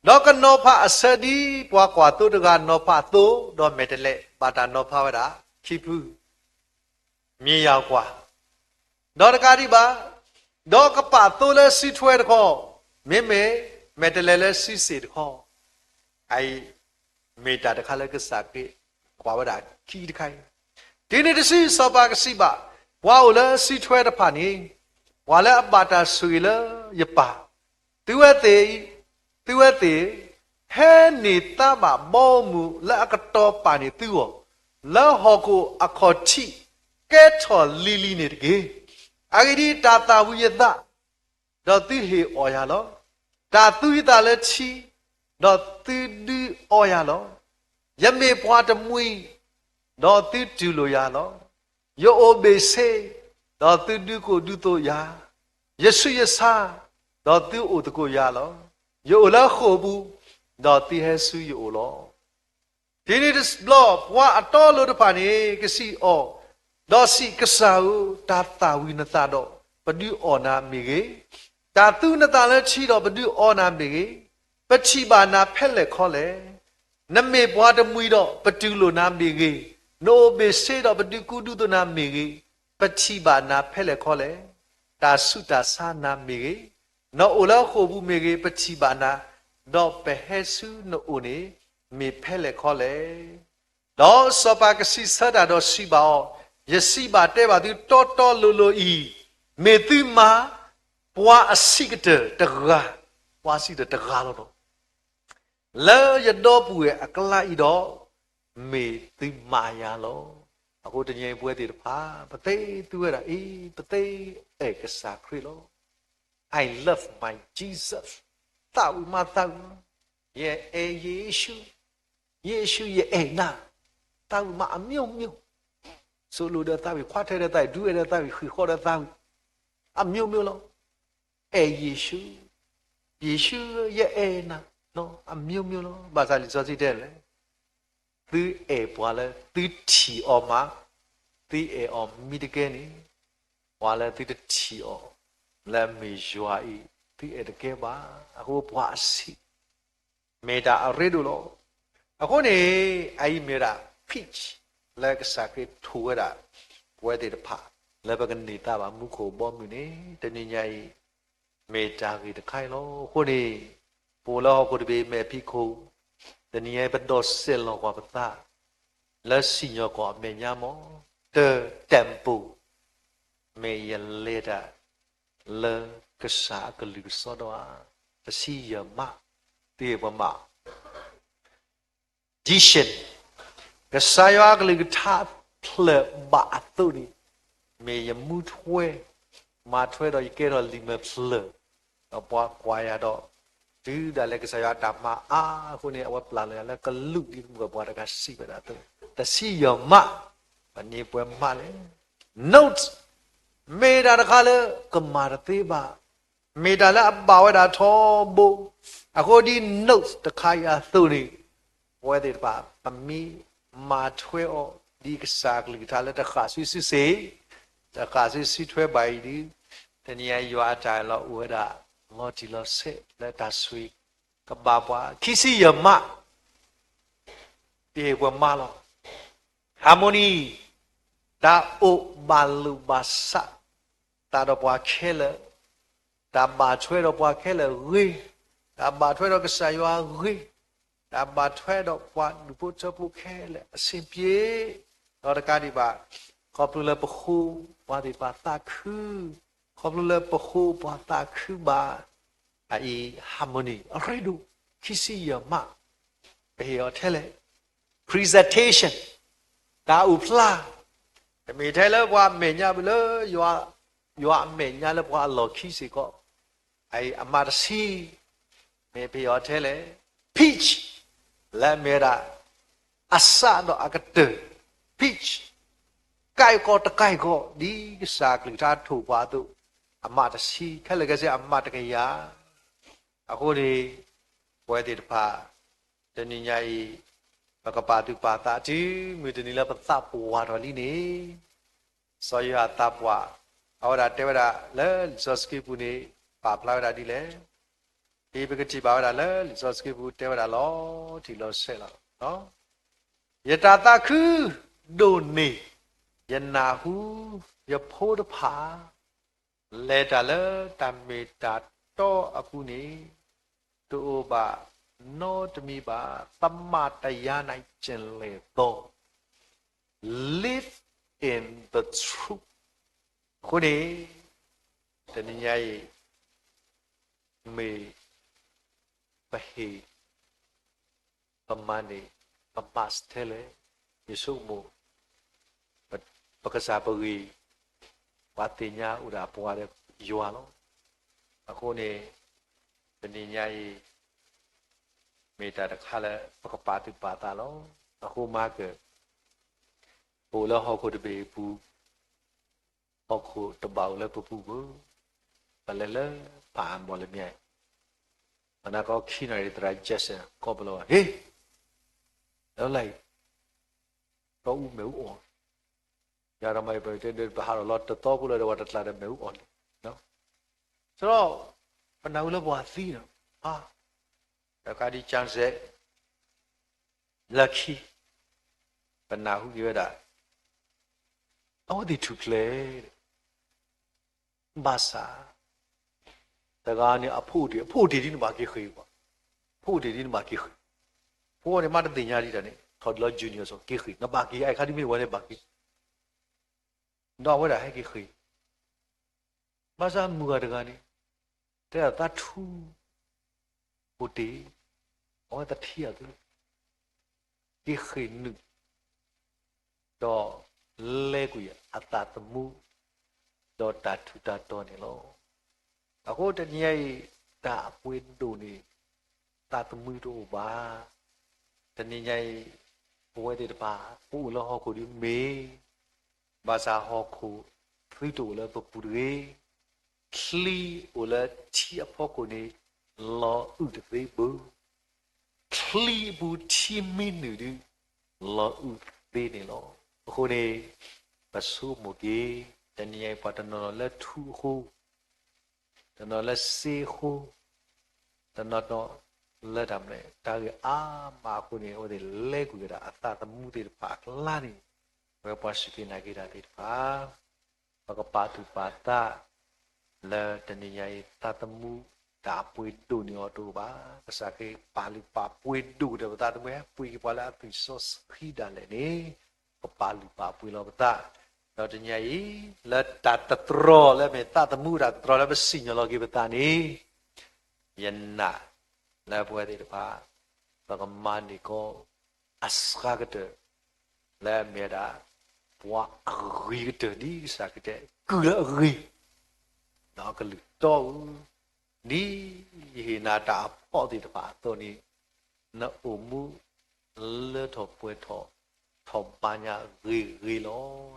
ဒီးကနီၤဖးအဆၢဒ်ပှၤကွၢ်သိတဂၤနီၤဖးအသိ, ဒီးမဲာ်တဲးလဲးဘၣ်တၢ်နီၤဖးဝဲဒၣ်ခံဖု မ့ၢ်ယၤကွၢ်, ဒီးတကးဒံးဘၣ်, ဒီးကပာ်သိလၢစုထွဲတခီ, မ့မ့ၢ်မဲာ်တဲးလဲးလၢစုစ့ၣ်တခီ, အအံၤမ့ၢ်တၢ်တခါလၢကစၢ်ခရံာ်ကွၢ်ဝဲဒၣ်ခံတခါအံၤ, တုၤနုၤတစုစီၤပၤကစံးဘၣ်, ပှၤအိၣ်လၢစုထွဲတဖၣ်န့ၣ်, ပှၤလၢအဘၣ်တၢ်ဆိၣ်ဂ့ၤလၢယပၢ်, သုဝဲသ့ၣ်, သုဝဲသ့ၣ်, ဟဲန့ၢ်သါဘၣ်ဘီမုၢ်လၢအကတီၤပာ်န့ၢ်သုဂီၢ်, လၢဟီၣ်ခိၣ်အခီၣ်ထံးကဲထီၣ်လံၤလံၤန့ၣ်တက့ၢ်. အဂ့ၢ်ဒ်အံၤ, တၢ်သၣ်ဝံၤယသး, ဒီးသုဟ့ၣ်အီၣ်ယၤလီၤ. တၢ်သူယသးလၢထံ, ဒီးသုဒုးအီယၤလီၤ. ယမ့ၢ်ပှၤတမှံၤ, ဒီးသုတူၢ်လိာ်ယၤလီၤ. ယအိၣ်ဘ့ၣ်ဆ့, ဒီးသုဒုးကိၣ်ဒုးသိးယၤ, ယဆူးယဆါ, ဒီးသုအိၣ်သကိးယၤလီၤ. ယအိၣ်လၢဃိာ်ပူၤ, ဒီးသုဟဲဆူယအိၣ်လီၤ. တုၤနုၤတဘျီ ပှၤအတီအလိၤတဖၣ်န့ၣ် ကစံးအီၤ, ဒီးစံး, ကစၢ်ဧၢ, တၢ်သၣ်ဝံၤနသးဒီး ပဒုးအီၣ်နၤမ့ၢ်ဂ့ၤ, တၢ်သူနသးလၢထံဒီး ပဒုးအီနၤမ့ၢ်ဂ့ၤ, ပထံၣ်ဘၣ်နၤဖဲလဲၣ်ခီလဲၣ်. နမ့ၢ်ပှၤတမှံၤဒီး ပတူၢ်လိာ်နၤမ့ၢ်ဂ့ၤ, နအိၣ်ဘ့ၣ်ဆ့ဒီး ပဒုးကူဒုးသိးနၤမ့ၢ်ဂ့ၤ, ပထံၣ်ဘၣ်နၤဖဲလဲၣ်ခီလဲၣ်. တၢ်ဆူးတၢ်ဆါနၤမ့ၢ်ဂ့ၤ, နအိၣ်လၢဃိာ်ပူၤမ့ၢ်ဂ့ၤ, ပထံၣ်ဘၣ်နၤ, ဒီးပဟဲဆူနအိၣ်န့ၣ် မ့ၢ်ဖဲလဲၣ်ခီလဲၣ်. ဒီးစီၤပၤကစံးဆၢတၢ်ဒီးစံးဘၣ်အီၤ, ယစံးဘၣ်တဲဘၣ်သုတီတီလိၤလိၤအံၤ, မ့ၢ်သုမၤပှၤအဆံးကတၢၢ်တဂၤ, ပှၤအဆံးကတၢၢ်တဂၤလီၤ. လၢယဒီပုၢ်ဝဲၢ်အကျါအံၤဒီး, မ့ၢ်သုမၤယၤလီၤ. အဃိတနံၤအံၤပဝဲသ့ၣ်တဖၣ်, ပသ့သုဝဲဒၣ်အံၤ, ပသ့အဲၣ်ကစၢ်ခရံာ်လီၤ. I love my Jesus. သးဝံၣ်မးသးဝံၣ်, ယအဲၣ်ယ့ၣ်ၡူး, ယ့ၣ်ၡူးယအဲၣ်နၤ, သးဝံၣ်မးအမျိုးမျိုး, စိာ်လိာ်ဒီးသးဝံၣ်, ခွါထွဲဒီးသးဝံၣ်, ဒူအဲၣ်ဒီးသးဝံၣ်, ဃံးဃီဒီးသးဝံၣ်, အမျိုးမျိုးလီၤ. အဲၣ်ယ့ၣ်ၡူး, ယ့ၣ်ၡူးဧၢ, ယအဲၣ်နၤ, အမျိုးမျိုးလီၤ. ဘၣ်ဆၣ်လံာ်စီဆှံတဲလဲၣ်, သုအဲၣ်ပှၤလၢသုထံၣ်အီၤမး, သုအဲၣ်အီၤမံတကဲန့ၣ်, ပှၤလၢသုတထံၣ်အီၤလၢအမ့ၢ်ယွၤအံၤ, သုအဲၣ်တကဲဘၣ်. အဃိပှၤအဆံး မ့ၢ်တၢ်အရ့ဒိၣ်လီၤ. အဃိန့ၣ်, အအံၤမ့ၢ်ဝဲဒၣ် peace လၢကစၢ်ခရံာ်ထိၣ်ဝဲဒၣ် ပဝဲသ့ၣ်တဖၣ် လၢပကန့ၢ်သါဘၣ်မူခိၣ်ဘီမုၢ်န့ၣ်, တနံၤညါအံၤ မ့ၢ်တၢ်ဂ့ၢ်တခါအံၤလီၤ. အဃိန့ၣ်, ပအိၣ်လၢဟီၣ်ခိၣ်တဘ့ၣ်မဲာ်ဖံးခိၣ်, တနံၤညါအံၤ ပဒိးစဲးလီၤကွၢ်ပသး လၢစံၣ်ညီၣ်ကွီၢ်အမဲာ်ညါမး, တၢ် temple မ့ၢ်ယလဲၤတၢ်လၢကစၢ်အကလုၢ်ကစီဒီဧါ. တဆံယဲၢ်မး, သုဟ့ၣ်ပှၤမး ဒံၣ်စ့ၣ်, ကစၢ်ယွၤအကလုၢ်ကထါဖျၢၣ်ဘၣ်အသိးန့ၣ်, မ့ၢ်ယမူထွဲ, မၤထွဲဒီးယကဲထီၣ်လံာ်မဲာ်ဖျၢၣ်, ဒီးပှၤကွၢ်ယၤဒီး, တုၤဒၣ်လဲာ်ကစၢ်ယွၤအတၢ်မၤအါအဃိန့ၣ်, အဝဲပျၢ်လီၤယၤလၢကလူးဒ်မုၢ်ပှၤတဂၤစံးဝဲဒၣ်အသိး, တဆံယဲၢ်မး, ပန့ၢ်ပှဲၤမးလဲၣ်. Note, မ့ၢ်တၢ်တခါလၢကမၤတသ့ဘၣ်. မ့ၢ်တၢ်လၢအဘၣ်ဝဲဒၣ်ထီဘိ, အဃိဒ် note တခါအံၤအသိးန့ၣ်, ပဝဲသ့ၣ်တဖၣ် ပမ့ၢ်မၤထွဲအီၤ ဒ်ကစၢ်အကလုၢ်ကထါလၢတဃၣ်ဆူစုစ့ၣ်, တဃၣ်ဆူစုထွဲဘၣ်အံၤဒီး, တနံၤအံၤယွၤအတၢ်အၢၣ်လီၤအိၣ်ဝဲဒၣ်လီၤတံၢ်လီၤဆဲးလၢတၢ်ဆိၣ်ဂ့ၤကဘၣ်ပှၤ. ခံဆံယဲၢ်မး, ပဟ့ၣ်ပှဲၤမးလီၤ. Harmony, တၢ်အိၣ်ဘၣ်လိာ်ဘၣ်စး သးဒီးပှၤခဲလၢာ်, တၢ်ဘၣ်ထွဲဒီးပှၤခဲလၢာ်ဂ့ၤ, တၢ်ဘၣ်ထွဲဒီးကစၢ်ယွၤဂ့ၤ, တၢ်ဘၣ်ထွဲဒီးပှၤဒူၣ်ဖိထၢဖိခဲလၢာ်အဆင်ပြေ, ဒီးတကးဒံးဘၣ် ခီဖျိလၢပဃိပှၤသ့ၣ်တဖၣ်သးခု, ခီဖျိလၢပဃိပှၤသးခုဘၣ်, အအံၤ harmony အရ့ဒိၣ် ခံဆံယဲၢ်မး, ပဟ့ၣ်အီၤထဲလဲၣ် presentation တၢ်အိၣ်ဖျါ, တမ့ၢ်ထဲလၢပှၤအမဲာ်ညါဘၣ်လၢ ယွၤအမဲာ်ညါလၢပှၤအလီၢ်ခံစ့ၢ်ကီး, အအံၤအမးတဆံ, မ့ၢ်ပဟ့ၣ်အီၤထဲလဲၣ် peach လၢအမ့ၢ်ဝဲဒၣ် အစးဒီးအကတၢၢ် peach ကဲကီတကဲကီ ဒ်ကစၢ်ကလုၢ်ကထါထိၣ်ပှၤအသိး, အမးတဆံ, ခဲလၢာ်ခဲဆ့အမးတကယၤ, အဃိန့ၣ် ပဝဲသ့ၣ်တဖၣ် တနံၤညါအံၤ ပကပာ်သူၣ်ပာ်သးတုၤ မုၢ်တနံၤလၢပသးပှၢ်ထီၣ်လံန့ၣ်, စီၤယိၤဟၣ်သးပှၢ် အဝဲဒၣ်တဲဝဲဒၣ်လၢလံာ်စီဆှံပူၤန့ၣ် ပာ်ဖျါဝဲဒၣ်ဒ်လဲၣ်, ဒ်ပကထံၣ်ဘၣ်ဝဲဒၣ်လၢလံာ်စီဆှံပူၤ တဲဝဲဒၣ်လီၤတံၢ်လီၤဆဲးလီၤ. ယတၢ်သးခုဒိၣ်န့ၢ် ယနၢ်ဟူ ယဖိတဖၣ် လဲၤတၢ်လၢတၢ်မ့ၢ်တၢ်တီအပူၤန့ၣ် တအိၣ်ဘၣ်နီတမံၤဘၣ်, သမၣ်တယၤန့ၣ် ကျင်လည်သော live in the truth. အဃိန့ၣ် တနံၤညါအံၤ မ့ၢ်ပဟ့ၣ် ပမၤန့ၢ် ပမၤစထဲလဲၣ်, ယဆိကမိၣ် ပကစၢ်ပဂ့ၢ် ပှၤသ့ၣ်ညါအိၣ်ဒၣ်ပှၤဒီးယွၤလီၤ. အဃိန့ၣ် တနံၤညါအံၤ မ့ၢ်တၢ်တခါလၢပကပာ်သူၣ်ပာ်သးလီၤ. အဃိမၤကၢၢ် ပအိၣ်လၢဟီၣ်ခိၣ်တဘ့ၣ်အပူၤ, ဟီၣ်ခိၣ်တဘၣ်အိၣ်လၢပပူၤဘၣ်, ပလဲၤလၢဖးအၣ်မီၣ်လမၠဲၣ်, မနၤကီခံနၣ်ရံၣ် သရၣ် Jackson ကိးပလီၤ, ဟ့ၣ်, လၢလၢအံၤ တီအူမ့ၣ်အူအီၣ်, ယၤဒီးမၤအံၤ ပတဲဒီး ပဟးထီၣ်လီၤတသီဖိလၢဒီး ပှၤတကျါဒီးမ့ၣ်အူအီၣ်လံ. ဒီး ပနၢ်ဟူလၢပှၤသံဒီး တကးဒံး ကၠၢ်စဲး လၢခံ ပနၢ်ဟူက့ၤဝဲဒၣ် အဝဲသ့ၣ်ထူၣ်ဖျဲး ဘၣ်ဆၣ် တဂၤန့ၣ် အဖိအိၣ်တ့ၢ်, အဖိအိၣ်တ့ၢ်ဒ်နဘၣ်က့ၤဃ့ၢ်ဘၣ်, ဖိအိၣ်တ့ၢ်ဒ်နဘၣ်က့ၤဃ့ၢ်, ဖိန့ၣ်မ့ၢ်တသ့ၣ်ညါဒ်တၢ်န့ၣ် ထီၣ်ဒ်လီၤ junior စီၤ က့ၤဃ့ၢ်, နဘၣ်က့ၤ အအံၤခါဒ်မ့ၢ်ဝဲန့ၣ်ဘၣ်က့ၤ, ဒီးအဝဲဒၣ်ဟဲက့ၤဃ့ၢ်, ဘၣ်ဆၣ်မုၢ်ဂၤတဂၤန့ၣ် တဲဒၣ်သးထူ အိၣ်တ့ၢ်, အဝဲသထံအသိး က့ၤဃ့ၢ်နုာ် ဒီးလဲၤကွံာ်အသးသမူ ဒီးတၢ်ထူးတၢ်တီၤန့ၣ်လီၤ. အဃိတနံၤညါအံၤ တၢ်အပှ့ၤဒိၣ်န့ၣ် သးသမူတအိၣ်ဘၣ်. တနံၤညါအံၤ ပဝဲသ့ၣ်တဖၣ် ပအိၣ်လၢဟီၣ်ခိၣ်ဒ်မ့ၢ် ဘၣ်ဆၣ်ဟီၣ်ခိၣ်သုတအိၣ်လၢပပူၤတဂ့ၤ. ချံအိၣ်လၢထံအဖီခိၣ်န့ၣ် လီၤအုၣ်တသ့ဘၣ်. ချံအပူၤထံမ့ၢ်နုာ်ဒီး လီၤအုၣ်သ့န့ၣ်လီၤ. အဃိန့ၣ် ပဆိကမိၣ်က့ၤ တနံၤညါအံၤ ပှၤတနီၤနီၤလၢထူအဃိ, တနီၤလၢစ့အဃိ, တနီၤနီၤလၢတၢ်မနုၤ တၢ်ဂ့ၢ်အါမးအဃိန့ၣ် အဝဲသ့ၣ်လဲၤကွံာ်ဝဲဒၣ်အသးသမူသ့ၣ်တဖၣ်အကျါန့ၣ်, အဝဲပှၤစူၢ်က့ၤနာ်က့ၤတၢ်သ့ၣ်တဖၣ် ပကပာ်သူၣ်ပာ်သး လၢတနံၤညါအံၤ သးသမူတၢ်အပှ့ၤဒိၣ်န့ၢ်အီၤတအိၣ်ဘၣ်. ကစၢ်ခရံာ်ပာ်လုၢ်ပာ်ပှ့ၤဒိၣ်ကတၢၢ်ပသးသမူ ဟဲပှ့ၤက့ၤပှၤလၢအသွံၣ်စီဆှံဒၣ်လဲာ်န့ၣ် ပပာ်လုၢ်ပာ်ပှ့ၤလီၤပသး, ဒီးတနံၤညါအံၤ လၢတၢ်တတြီလၢမ့ၢ်သးသမူတၢ်တတြီလၢပစံၣ်ညီၣ်လီၤက့ၤပသးန့ၣ် ယနာ်လၢပဝဲသ့ၣ်တဖၣ် ပကမၤန့ၢ်ကီး အစှၤကတၢၢ် လၢအမ့ၢ်ဝဲဒၣ် ပှၤအဂ့ၤကတၢၢ်ဒ်ကစၢ်ခရံာ်တဲ ကုၢ်လၢအဂ့ၤ ဒီးအကလုၢ်တီဧၢ, ဒ်ယဟ့ၣ်နၤတၢ်အဖီၣ်သ့ၣ်တဖၣ်အသိးန့ၣ် နအိၣ်မူလၢထီၣ်ပှဲၤထီၣ် ထီၣ်ဘါညါဂ့ၤဂ့ၤလီၤ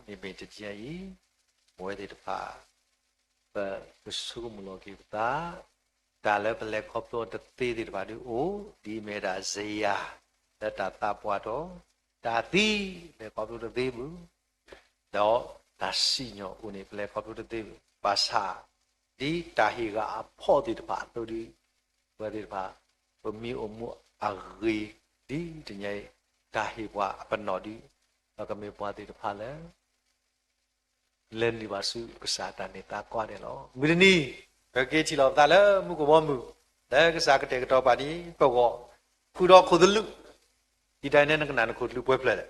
န့ၣ် မ့ၢ်တနံၤညါအံၤ ပဝဲသ့ၣ်တဖၣ် ပကဆိကမိၣ်လီၤက့ၤပသး, တၢ်လၢပလဲၤခီဖျိတသ့သ့ၣ်တဖၣ်ဒုးအိၣ်, ဒ်အမ့ၢ်ဒၣ်စယၤ လၢတၢ်သးပှၢ်ထီၣ်, တၢ်သံလဲၤခီဖျိတသ့ဘၣ်, ဒီးတၢ်စံၣ်ညီၣ်အိၣ်န့ၣ် ပလဲၤခီဖျိတသ့ဘၣ်, ဘၣ်ဆၣ် ဒ်တၢ်ဟ့ၣ်ဂံၢ်အဖီၣ်သ့ၣ်တဖၣ်အသိးဒုး ပဝဲသ့ၣ်တဖၣ် ပမ့ၢ်အိၣ်မူအဂ့ၤ ဒ်တနံၤညါအံၤ တၢ်ဟ့ၣ်ပှၤအပနီၣ်ဒုး ပကမ့ၢ်ပှၤသ့ၣ်တဖၣ်လၢ လဲၤနုာ်ဘၣ်ဆူကစၢ်တၢ်န့ၢ်သါကွၢ်န့ၣ်လီၤ. မုၢ်တနံၤ ပကက့ၤထံၣ်လိာ်ပသးလၢမူခိၣ်ဘီမုၢ် လၢကစၢ်ကတဲာ်ကတီၤပှၤဒ်ပဂီၢ်, ဃုာ်ဒီးခိၣ်သလုး, ဒ်လဲၣ်န့ၣ် နကနၣ်နခိၣ်သလုးပှဲၤဖျၢၣ်လဲၣ်,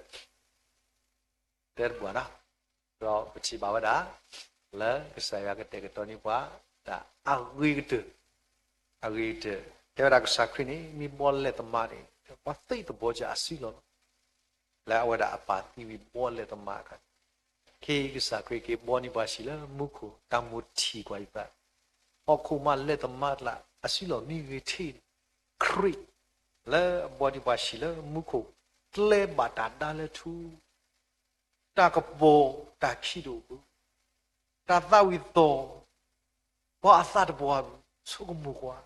တဲတဘူၣ်နီၤ, ဒီးပထံၣ်ဘၣ်ဝဲဒၣ် လၢကစၢ်ယွၤကတဲာ်ကတီၤန့ၢ်ပှၤ တၢ်အဂ့ၤကတၢၢ်, အဂ့ၤကတၢၢ်, တဲဝဲဒၣ်ကစၢ်ခရံာ်န့ၣ် မ့ၢ်ဘှီလဲၤသမါန့ၣ် ပှၤသ့သဘီကစၢ်အစုလီၢ်လီၤ. လၢအဝဲဒၣ်အပၢ်သံဝံၤဘှီလဲၤသမါအခါန့ၣ်, ခ့ကစၢ်ခရံာ်က့ၤဘှီန့ၢ်ပှၤဆံးလၢမူခိၣ် တၢ်မိၣ်ထံၣ်ကွၢ်အံၤသး, ဟီၣ်ခိၣ်မးလဲၤသမါတလးအစုလီၢ်မ့ၢ်ဂ့ၤထံးန့ၣ်, ခရံာ် လၢအဘှီန့ၢ်ပှၤဆံးလၢမူခိၣ် ကျဲဘၣ်တၢ်ဒါလၢထူ တၢ်ကပီၤတၢ်ခံးဒိၣ်ဘု, တၢ်သးဝံၣ်သီၣ်, ပှၤအသးတပှၢ်ဘု ဆိကမိၣ်ကွၢ်,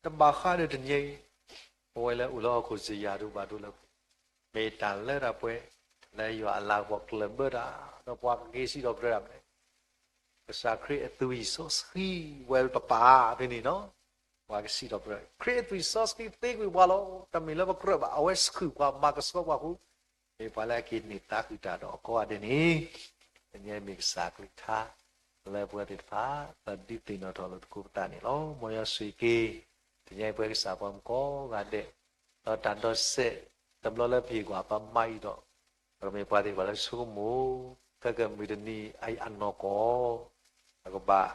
တဘၣ်ဃးဒီးတနံၤအံၤ, ပဝဲလၢအိၣ်လၢဟီၣ်ခိၣ်စ့ယၤဒိၣ်ဘၣ်ဒိလၢပူၤ, မ့ၢ်တၢ်လၢတၢ်ပှဲၤ လၢယွၤအလၤကပီၤကျၢၢ်ဘၢတၢ်, ဒီးပှၤကက့ၤစံးထီၣ်ပတြၢၤတၢ်မနုၤလဲၣ်, ကစၢ်ခရံာ်အသွံၣ်စီဆှံဝဲပပၢ်ဖဲန့ၣ်နီၤ, ပှၤကစံးထီၣ်ပတြၢၤ ခရံာ်အသွံၣ်စီဆှံသ့ကွံာ်ပှၤလီၤ. တမ့ၢ်လၢပကြၢးဘၣ် အဝဲဆှုၣ်ပှၤမၤကဆှီပှၤအဃိ, မ့ၢ်ပှၤလၢအက့ၤန့ၢ်သါဃုာ်တၢ်ဒီးအကီအဒဲးန့ၣ်, တနံၤအံၤမ့ၢ်ကစၢ်ကလုၢ်ကထါ လၢပဝဲသ့ၣ်တဖၣ် ပဒုးသ့ၣ်နီၣ်ထီၣ်လိာ်သကိးပသးန့ၣ်လီၤ. မ်ယွၤဆိၣ်ဂ့ၤက့ၤ တနံၤအံၤပဝဲကစၢ်ပှၤမုၣ်ကိးဂၤဒဲး, ဒီးတၢ်ဒီးစဲး တဘျီလၢပဟ့ၣ်ကွၢ်ပမၤအံၤဒီး, ပကမ့ၢ်ပှၤသ့ၣ်တဖၣ်လၢဆိကမိၣ်, ခဲကမုၢ်တနံၤအံၤအနီၢ်ကီၢ်, ပကဘၣ်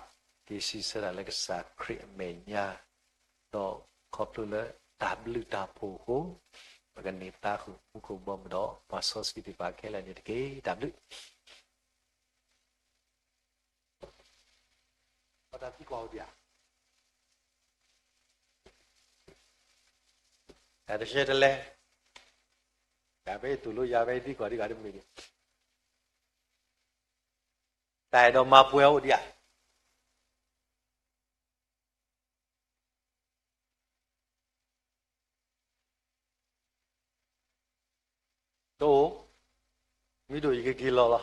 က့ၤဆံးဆၢတၢ်လၢကစၢ်ခရံာ်အမဲာ်ညါ, ဒီးခီဖျိလၢတၢ်ဘျုးတၢ်ဖှိၣ်အဃိ, ပကန့ၢ်သါဃုာ်မူခိၣ်ဘီမုၢ်ဒီးပှၤစီဆှံသ့ၣ်တဖၣ်ခဲလၢာ်န့ၣ်တက့ၢ်. တၢ်ဘျုး တၢ်သံကွၢ်အိၣ်ဒံးဧါ, တၢ်တရှဲတလဲ, တၢ်ဖဲအတူၢ်လိာ်ယၤဖဲအသံကွၢ်ဒံးဂၤတမ့ၢ်ဒံး, တၢ်အဲၣ်ဒိးမၤပှဲၤအိၣ်ဒံးဧါ. တအိၣ်, မ့ၢ်ဒိၣ်ယကက့ၤ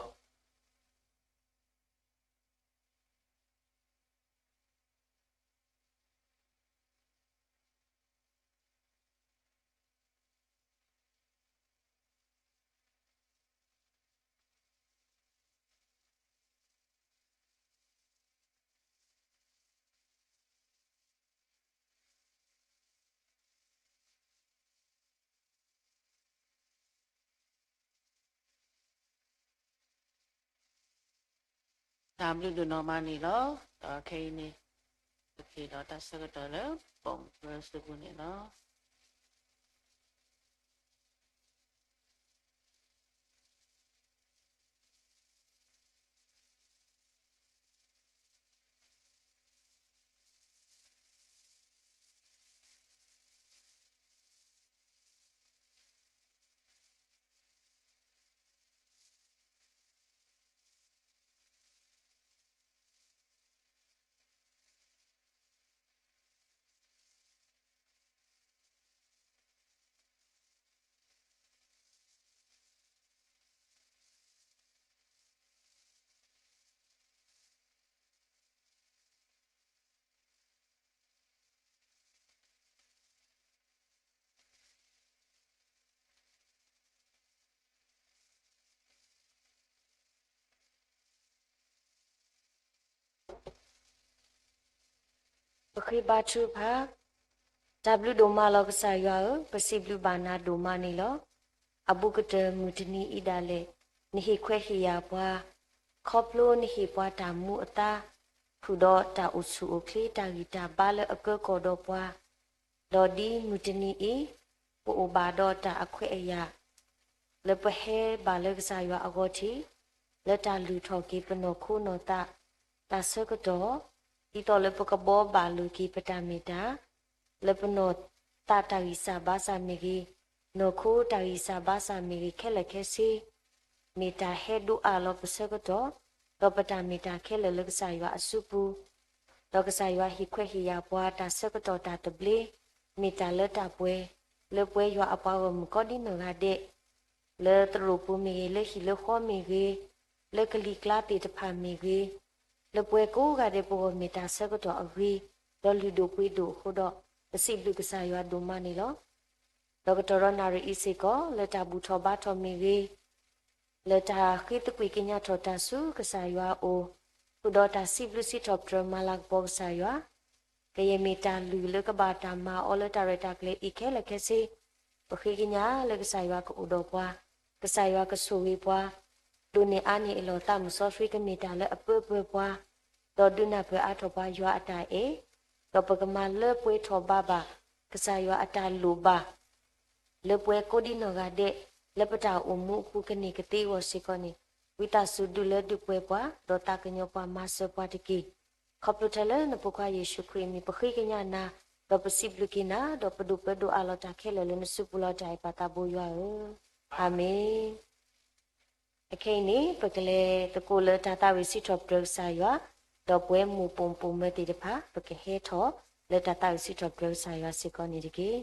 လီၤလီၤ. တၢ်ဘျုးဒိၣ်နီၢ်မးန့ၣ်လီၤ. ဒီးခဲအံၤန့ၣ် ပကဟ့ၣ်လီၤတၢ်ဆၢကတီၢ်လၢ ပိာ်မုၣ်ဖိစုပူၤန့ၣ်လီၤ. ပဃ့ဘါထုကဖၣ်. တၢ်ဘျုးဒိၣ်မးလီၤကစၢ်ယွၤဧၢ, ပစံးဘျုးဘၣ်နၤဒိၣ်မးန့ၣ်လီၤ. အဘူးကတၢၢ်မုၢ်တနံၤအံၤဒၣ်လဲာ်, နဟ့ၣ်ခွဲးဟ့ၣ်ယာ်ပှၤ, ခီဖျိနဟ့ၣ်ပှၤတၢ်မူအသါ, ဃုာ်ဒီးတၢ်အိၣ်ဆူၣ်အိၣ်ချ့ တၢ်ဂံၢ်တၢ်ဘါလၢအကၢကီၢ်ဒီးပှၤ, ဒီးဒ်မုၢ်တနံၤအံၤ, ပအိၣ်ဘၣ်ဒီးတၢ်အခွဲးအယာ် လၢပဟဲဘၣ်လၢကစၢ်ယွၤအဂီၢ်ထံး, လၢတၢ်လုၢ်ထီၣ်က့ၤပနီၢ်ခိနီၢ်သး တၢ်ဆၢကတီၢ်, ဒ်သိးလၢပကဘှီဘၣ်လိာ်က့ၤပတၢ်မ့ၢ်တၢ်, လၢပနီၢ်သးတၢ်ဂံၢ်စၢ်ဘါစၢ်မ့ၢ်ဂ့ၤ, နီၢ်ခိတၢ်ဂံၢ်စၢ်ဘါစၢ်မ့ၢ်ဂ့ၤ ခဲလၢာ်ခဲဆ့ မ့ၢ်တၢ်ဟဲဒိးအးလီၤပဆၢကတီၢ်, ဒီးပတၢ်မ့ၢ်တၢ်ခဲလၢာ်လၢကစၢ်ယွၤအစုပူၤ, ဒီးကစၢ်ယွၤဟ့ၣ်ခွဲးဟ့ၣ်ယာ်ပှၤတၢ်ဆၢကတီၢ်တၢ်သဘျ့, မ့ၢ်တၢ်လၢတၢ်ပှဲၤ, လၢပဝဲယွၤအပှၤဂီၢ်မုၢ်ကိးဒံနီၢ်ဂၤဒဲး, လၢသရိာ်ပူၤမ့ၢ်ဂ့ၤ, လၢဟံၣ်လၢဃီမ့ၢ်ဂ့ၤ, လၢကလံၤကျါသ့ၣ်တဖၣ်မ့ၢ်ဂ့ၤ, လၢပဝဲကိးဂၤဒဲးပဂီၢ်မ့ၢ်တၢ်ဆၢကတီၢ်အဂ့ၤ, ဒီးလုၢ်ဒိၣ်ပှ့ၤဒိၣ်အဃိဒီး, ပစံးဘျုးကစၢ်ယွၤဒိၣ်မးန့ၣ်လီၤ. ဒီးကတီၢ်ဒီးနၣ်ရံၣ်အံၤစ့ၢ်ကီး လၢတၢ်ဘူၣ်ထီၣ်ဘါထီၣ်မ့ၢ်ဂ့ၤ, လၢတၢ်ဃ့သကွံာ်ကညးထီၣ်တၢ်ဆူကစၢ်ယွၤအအိၣ်, ဃုာ်ဒီးတၢ်စံးဘျုးစံးထီၣ်ပတြၢၤမၤလၤကပီၤကစၢ်ယွၤ, ကယဲၢ်မ့ၢ်တၢ်လုၢ်လၢကဘၣ်တၢ်မၤအီၤလၢတၢ်ရဲၣ်တၢ်ကျဲၤအံၤခဲလၢာ်ခဲဆ့, ပဃ့ကညးလၢကစၢ်ယွၤကအိၣ်ဒီးပှၤ, ကစၢ်ယွၤကဆိၣ်ဂ့ၤပှၤ, ဒိၣ်န့ၢ်အါန့ၢ်အလီၢ် သးမုၢ်စီဆှံကမ့ၢ်တၢ်လၢအပၢပၢၤပှၤ, ဒီးဒုးနၢ်ပၢၢ်အါထီၣ်ပှၤ ယွၤအတၢ်အဲၣ်, ဒီးပကမၤလၢပှဲၤထီၣ်ဘါဘၣ် ကစၢ်ယွၤအတၢ်လိၣ်ဘၣ် လၢပှၤကိးဒံနီၢ်ဂၤဒဲး လၢပတၢ်အိၣ်မူအပူၤကန့ၢ်ကသ့အဂီၢ်စ့ၢ်ကီးန့ၣ်, ဝံသးစူၤဒုးလၢဒုးပှဲၤပှၤ, ဒီးသးကညီၤပှၤမၤစၢၤပှၤတက့ၢ်. ခီဖျိလၢနဖိခွါယ့ၣ်ၡူးခရံာ်အမံၤ ပဃ့ကညးနၤ, ဒီးပစံးဘျုးက့ၤနၤ, ဒီးပဒိးပၢဒိးအးလီၤတၢ်ခဲလၢာ်လၢနစုပူၤလီၤတၢ်အဲၣ်ပၢ်သးဘိယွၤဧၢ, အၤမ့ၣ်. အခဲအံၤန့ၣ် ပကလဲၤသကိးလၢတၢ်သးဝံၣ်စံးထီၣ်ပတြၢၤကစၢ်ယွၤ, ဒီးပှၤမိၢ်ပိာ်မုၣ်ပိာ်မၢၤသ့ၣ်တဖၣ် ပကဟဲထီၣ်လၢတၢ်သးဝံၣ်စံးထီၣ်ပတြၢၤကစၢ်ယွၤစ့ၢ်ကီးန့ၣ်တက့ၢ်.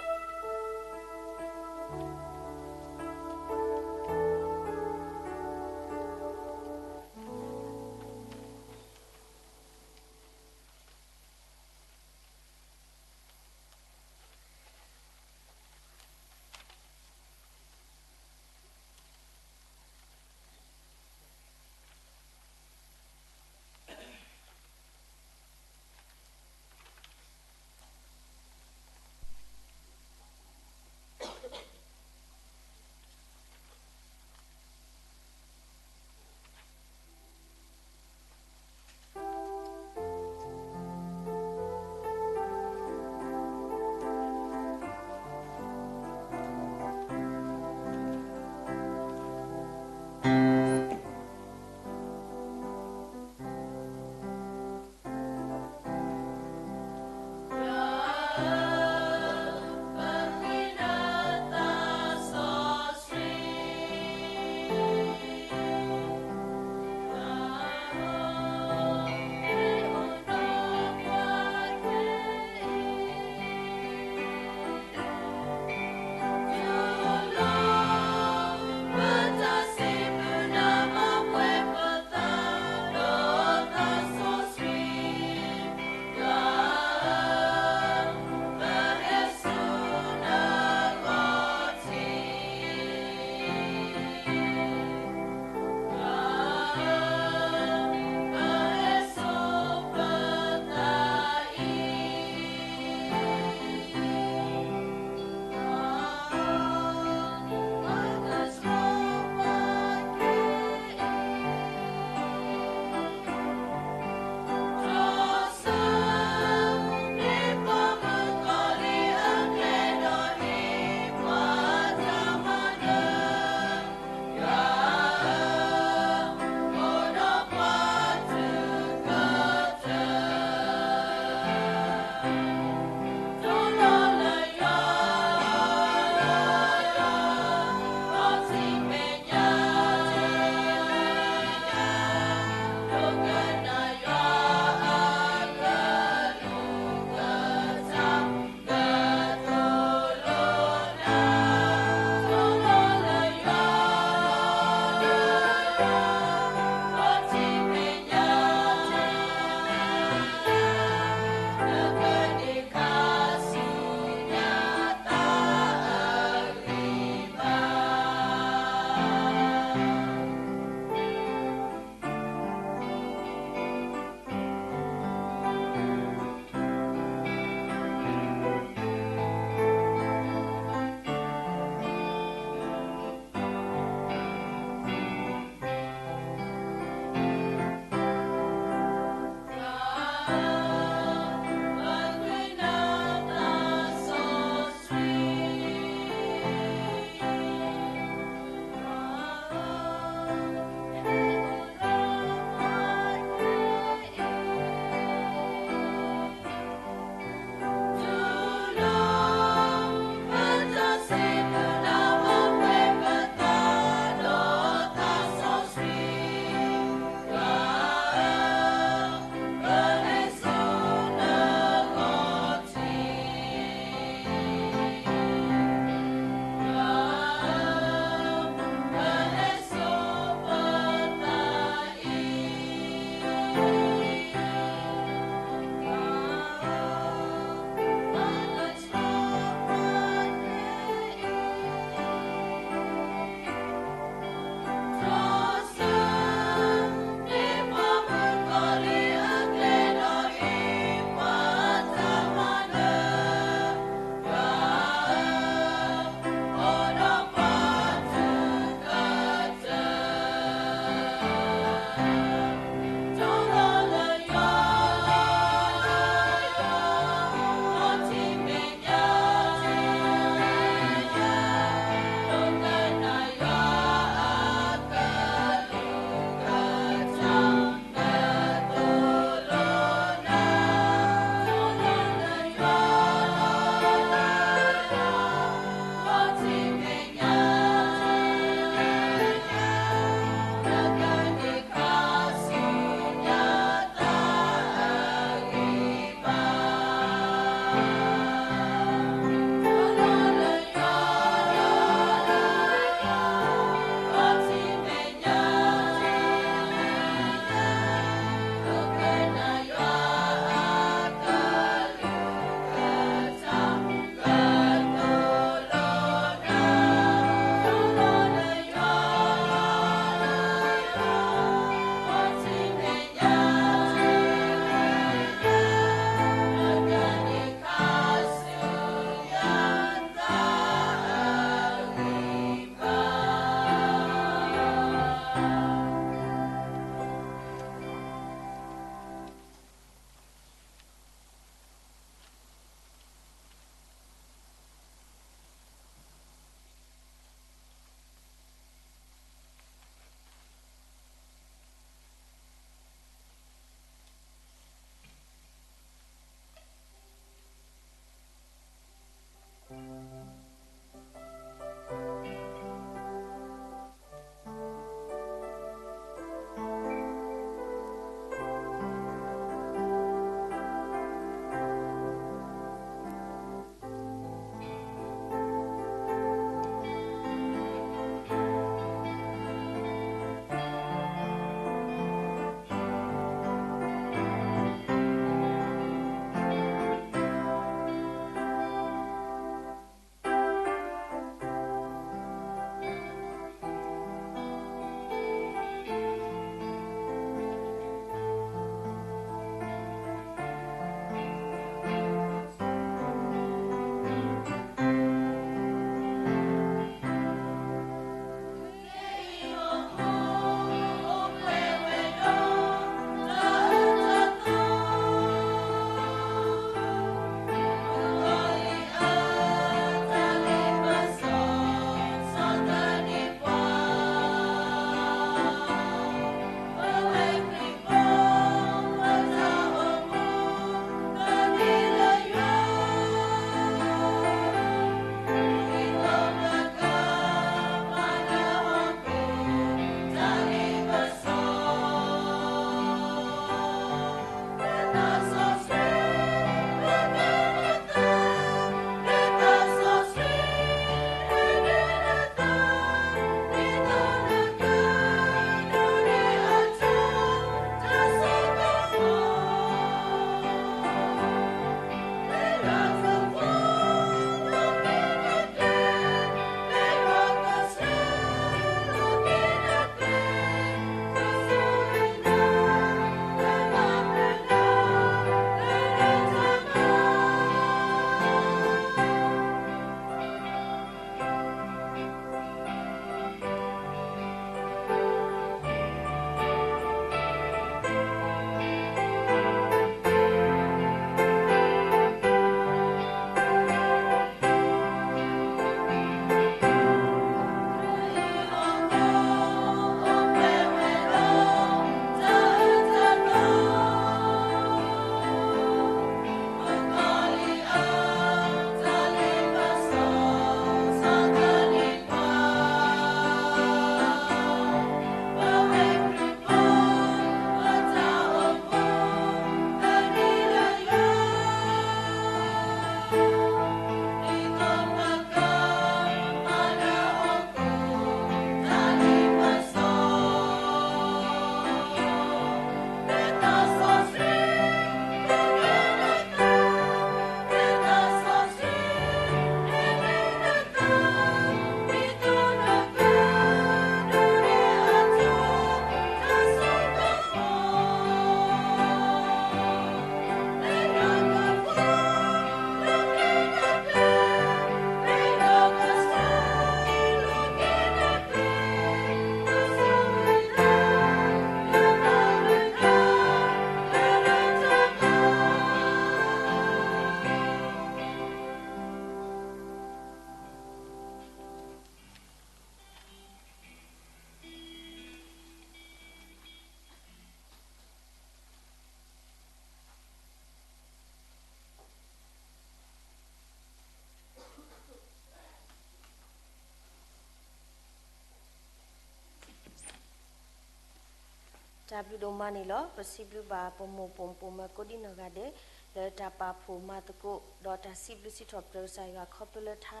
တၢ်ဘျုးဒိၣ်မးန့ၣ်လီၤ. ပစံးဘျုးဘၣ်ပမိၢ်ပိာ်မုၣ်ပိာ်မၢၤကိးဒံနီၢ်ဂၤဒဲး လၢတၢ်ပာ်ဖှိၣ်မၤသကိး ဒီးတၢ်စံးဘျုးစံးထီၣ်ပတြၢၤကစၢ်ယွၤခီဖျိလၢထါ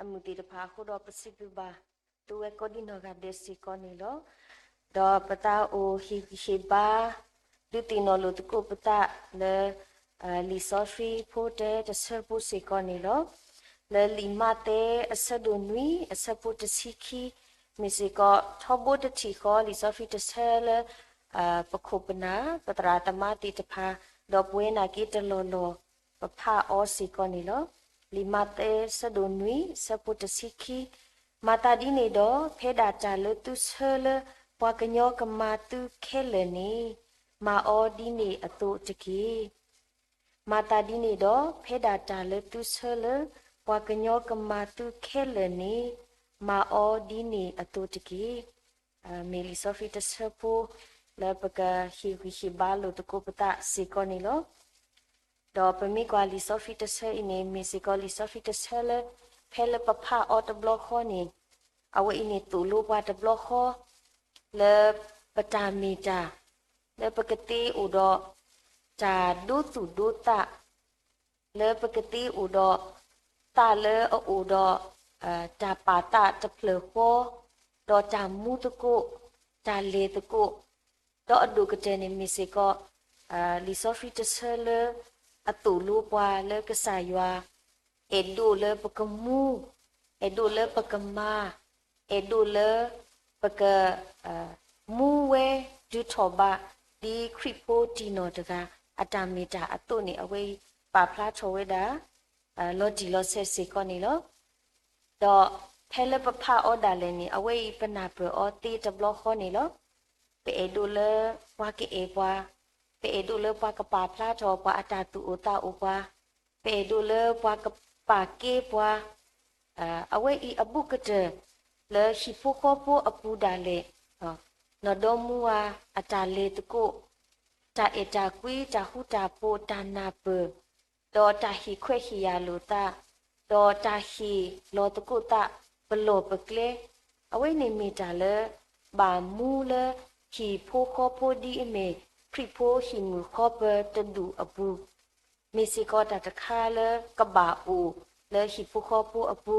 အမုၢ်သ့ၣ်တဖၣ်အဃိဒီး ပစံးဘျုးဘၣ်သုဝဲကိးဒံနီၢ်ဂၤဒဲးစ့ၢ်ကီးန့ၣ်လီၤ. ဒီးပသးအိၣ်ဟ့ၣ်ဂံၢ်ဟ့ၣ်ဘါ ဒုးသ့ၣ်နီၣ်လိာ်သကိးပသးလၢ လံာ်စီဆှံဖိတဆၢဖိစ့ၢ်ကီးန့ၣ်လီၤ. လၢလံာ်မးသဲအဆၢဒိၣ်နွံ အဆၢဖိတဆံခံ မ့ၢ်စ့ၢ်ကီး ထီဘိတထံၣ်ဃီ လံာ်စီဆှံတဆၢလၢ ပခိၣ်ပနၢ် ပသရၣ်သမါသ့ၣ်တဖၣ် ဒီးပဝဲနာ်က့တလီၢ်လီၢ် ပဖးအီၤစ့ၢ်ကီးန့ၣ်လီၤ. လံာ်မးသဲအဆၢဒိၣ်နွံ အဆၢဖိတဆံခံ မၤသးဒ်န့ၣ်ဒီး ဖဲဒၣ်တၢ်လၢသုဆၢလၢ ပှၤကညီကမၤသုခဲလၢာ်န့ၣ် မၤအီၤဒ်န့ၣ်အသိးတက့ၢ်. မၤသးဒ်န့ၣ်ဒီး ဖဲဒၣ်တၢ်လၢသုဆၢလၢ ပှၤကညီကမၤသုခဲလၢာ်န့ၣ် မၤအီၤဒ်န့ၣ်အသိးတက့ၢ်. မ့ၢ်လံာ်စီဆှံတဆၢဖိ လၢပကဟ့ၣ်ဂံၢ်ဟ့ၣ်ဘါလိာ်သကိးပသးစ့ၢ်ကီးန့ၣ်လီၤ. ဒီးပမ့ၢ်ကွၢ်လံာ်စီဆှံတဆၢအံၤန့ၣ် မ့ၢ်စ့ၢ်ကီးလံာ်စီဆှံတဆၢလၢ ဖဲလၢပဖးအီၤတဘျီဃီန့ၣ် အဝဲအံၤန့ၣ်သိၣ်လိပှၤတဘျီဃီ လၢပတၢ်မ့ၢ်တၢ် လၢပကသ့အိၣ်ဒီး တၢ်ဒိသူၣ်ဒိသး လၢပကသ့အိၣ်ဒီး သးလၢအအိၣ်ဒီး တၢ်ပာ်သးတဖျၢၣ်ဃီ ဒီးတၢ်မူသကိး တၢ်လဲၤသကိး ဒီးအဒိၣ်ကတၢၢ်န့ၣ်မ့ၢ်စ့ၢ်ကီး လံာ်စီဆှံတဆၢလၢ အသိၣ်လိပှၤလၢကစၢ်ယွၤ အဲၣ်ဒိးလၢပကမူ အဲၣ်ဒိးလၢပကမၤ အဲၣ်ဒိးလၢ ပက မူဝဲဒုးထီၣ်ဘး ဒ်ခရံာ်ဖိတံၢ်နီၢ်တဂၤ အတၢ်မ့ၢ်တၢ်အသိးန့ၣ် အဝဲအံၤပာ်ဖျါထီၣ်ဝဲဒၣ် လီၤတံၢ်လီၤဆဲးစ့ၢ်ကီးန့ၣ်လီၤ. ဒီးဖဲလၢပဖးအီၤဒၣ်လဲာ်န့ၣ် အဝဲအံၤပနၢ်ပၢၢ်အီၤသ့တဘျီဃီန့ၣ်လီၤ. ပအဲၣ်ဒိးလၢပှၤကအဲၣ်ပှၤ, ပအဲၣ်ဒိးလၢပှၤကပာ်ဖျါထီၣ်ပှၤအတၢ်သူၣ်အိၣ်သးအိၣ်ပှၤ, ပအဲၣ်ဒိးလၢပှၤကပာ်ကဲပှၤ, အဝဲအံၤအဘူးကတၢၢ် လၢဟံၣ်ဖိဃီဖိအပူၤဒၣ်လဲာ်, နီၢ်ဒီမါဝၤအတၢ်လဲၤသကိး, တၢ်အဲၣ်တၢ်ကွံ တၢ်ဃူတၢ်ဖိး တၢ်နၢ်ပၢၢ်, ဒီးတၢ်ဟ့ၣ်ခွဲးဟ့ၣ်ယာ်လိာ်သး, ဒီးတၢ်ဟ့ၣ်လီၤသကိးသး ပလီၢ်ပကျဲ, အဝဲန့ၣ်မ့ၢ်တၢ်လၢ ဘၣ်မူလၢဟံၣ်ဖိဃီဖိဒ်အမ့ၢ် ခရံာ်ဖိဟံၣ်မုၢ်ဃီပၢၤတဒူၣ်အပူၤ, မ့ၢ်စ့ၢ်ကီးတၢ်တခါလၢကဘၣ်အိၣ်လၢဟံၣ်ဖိဃီဖိအပူ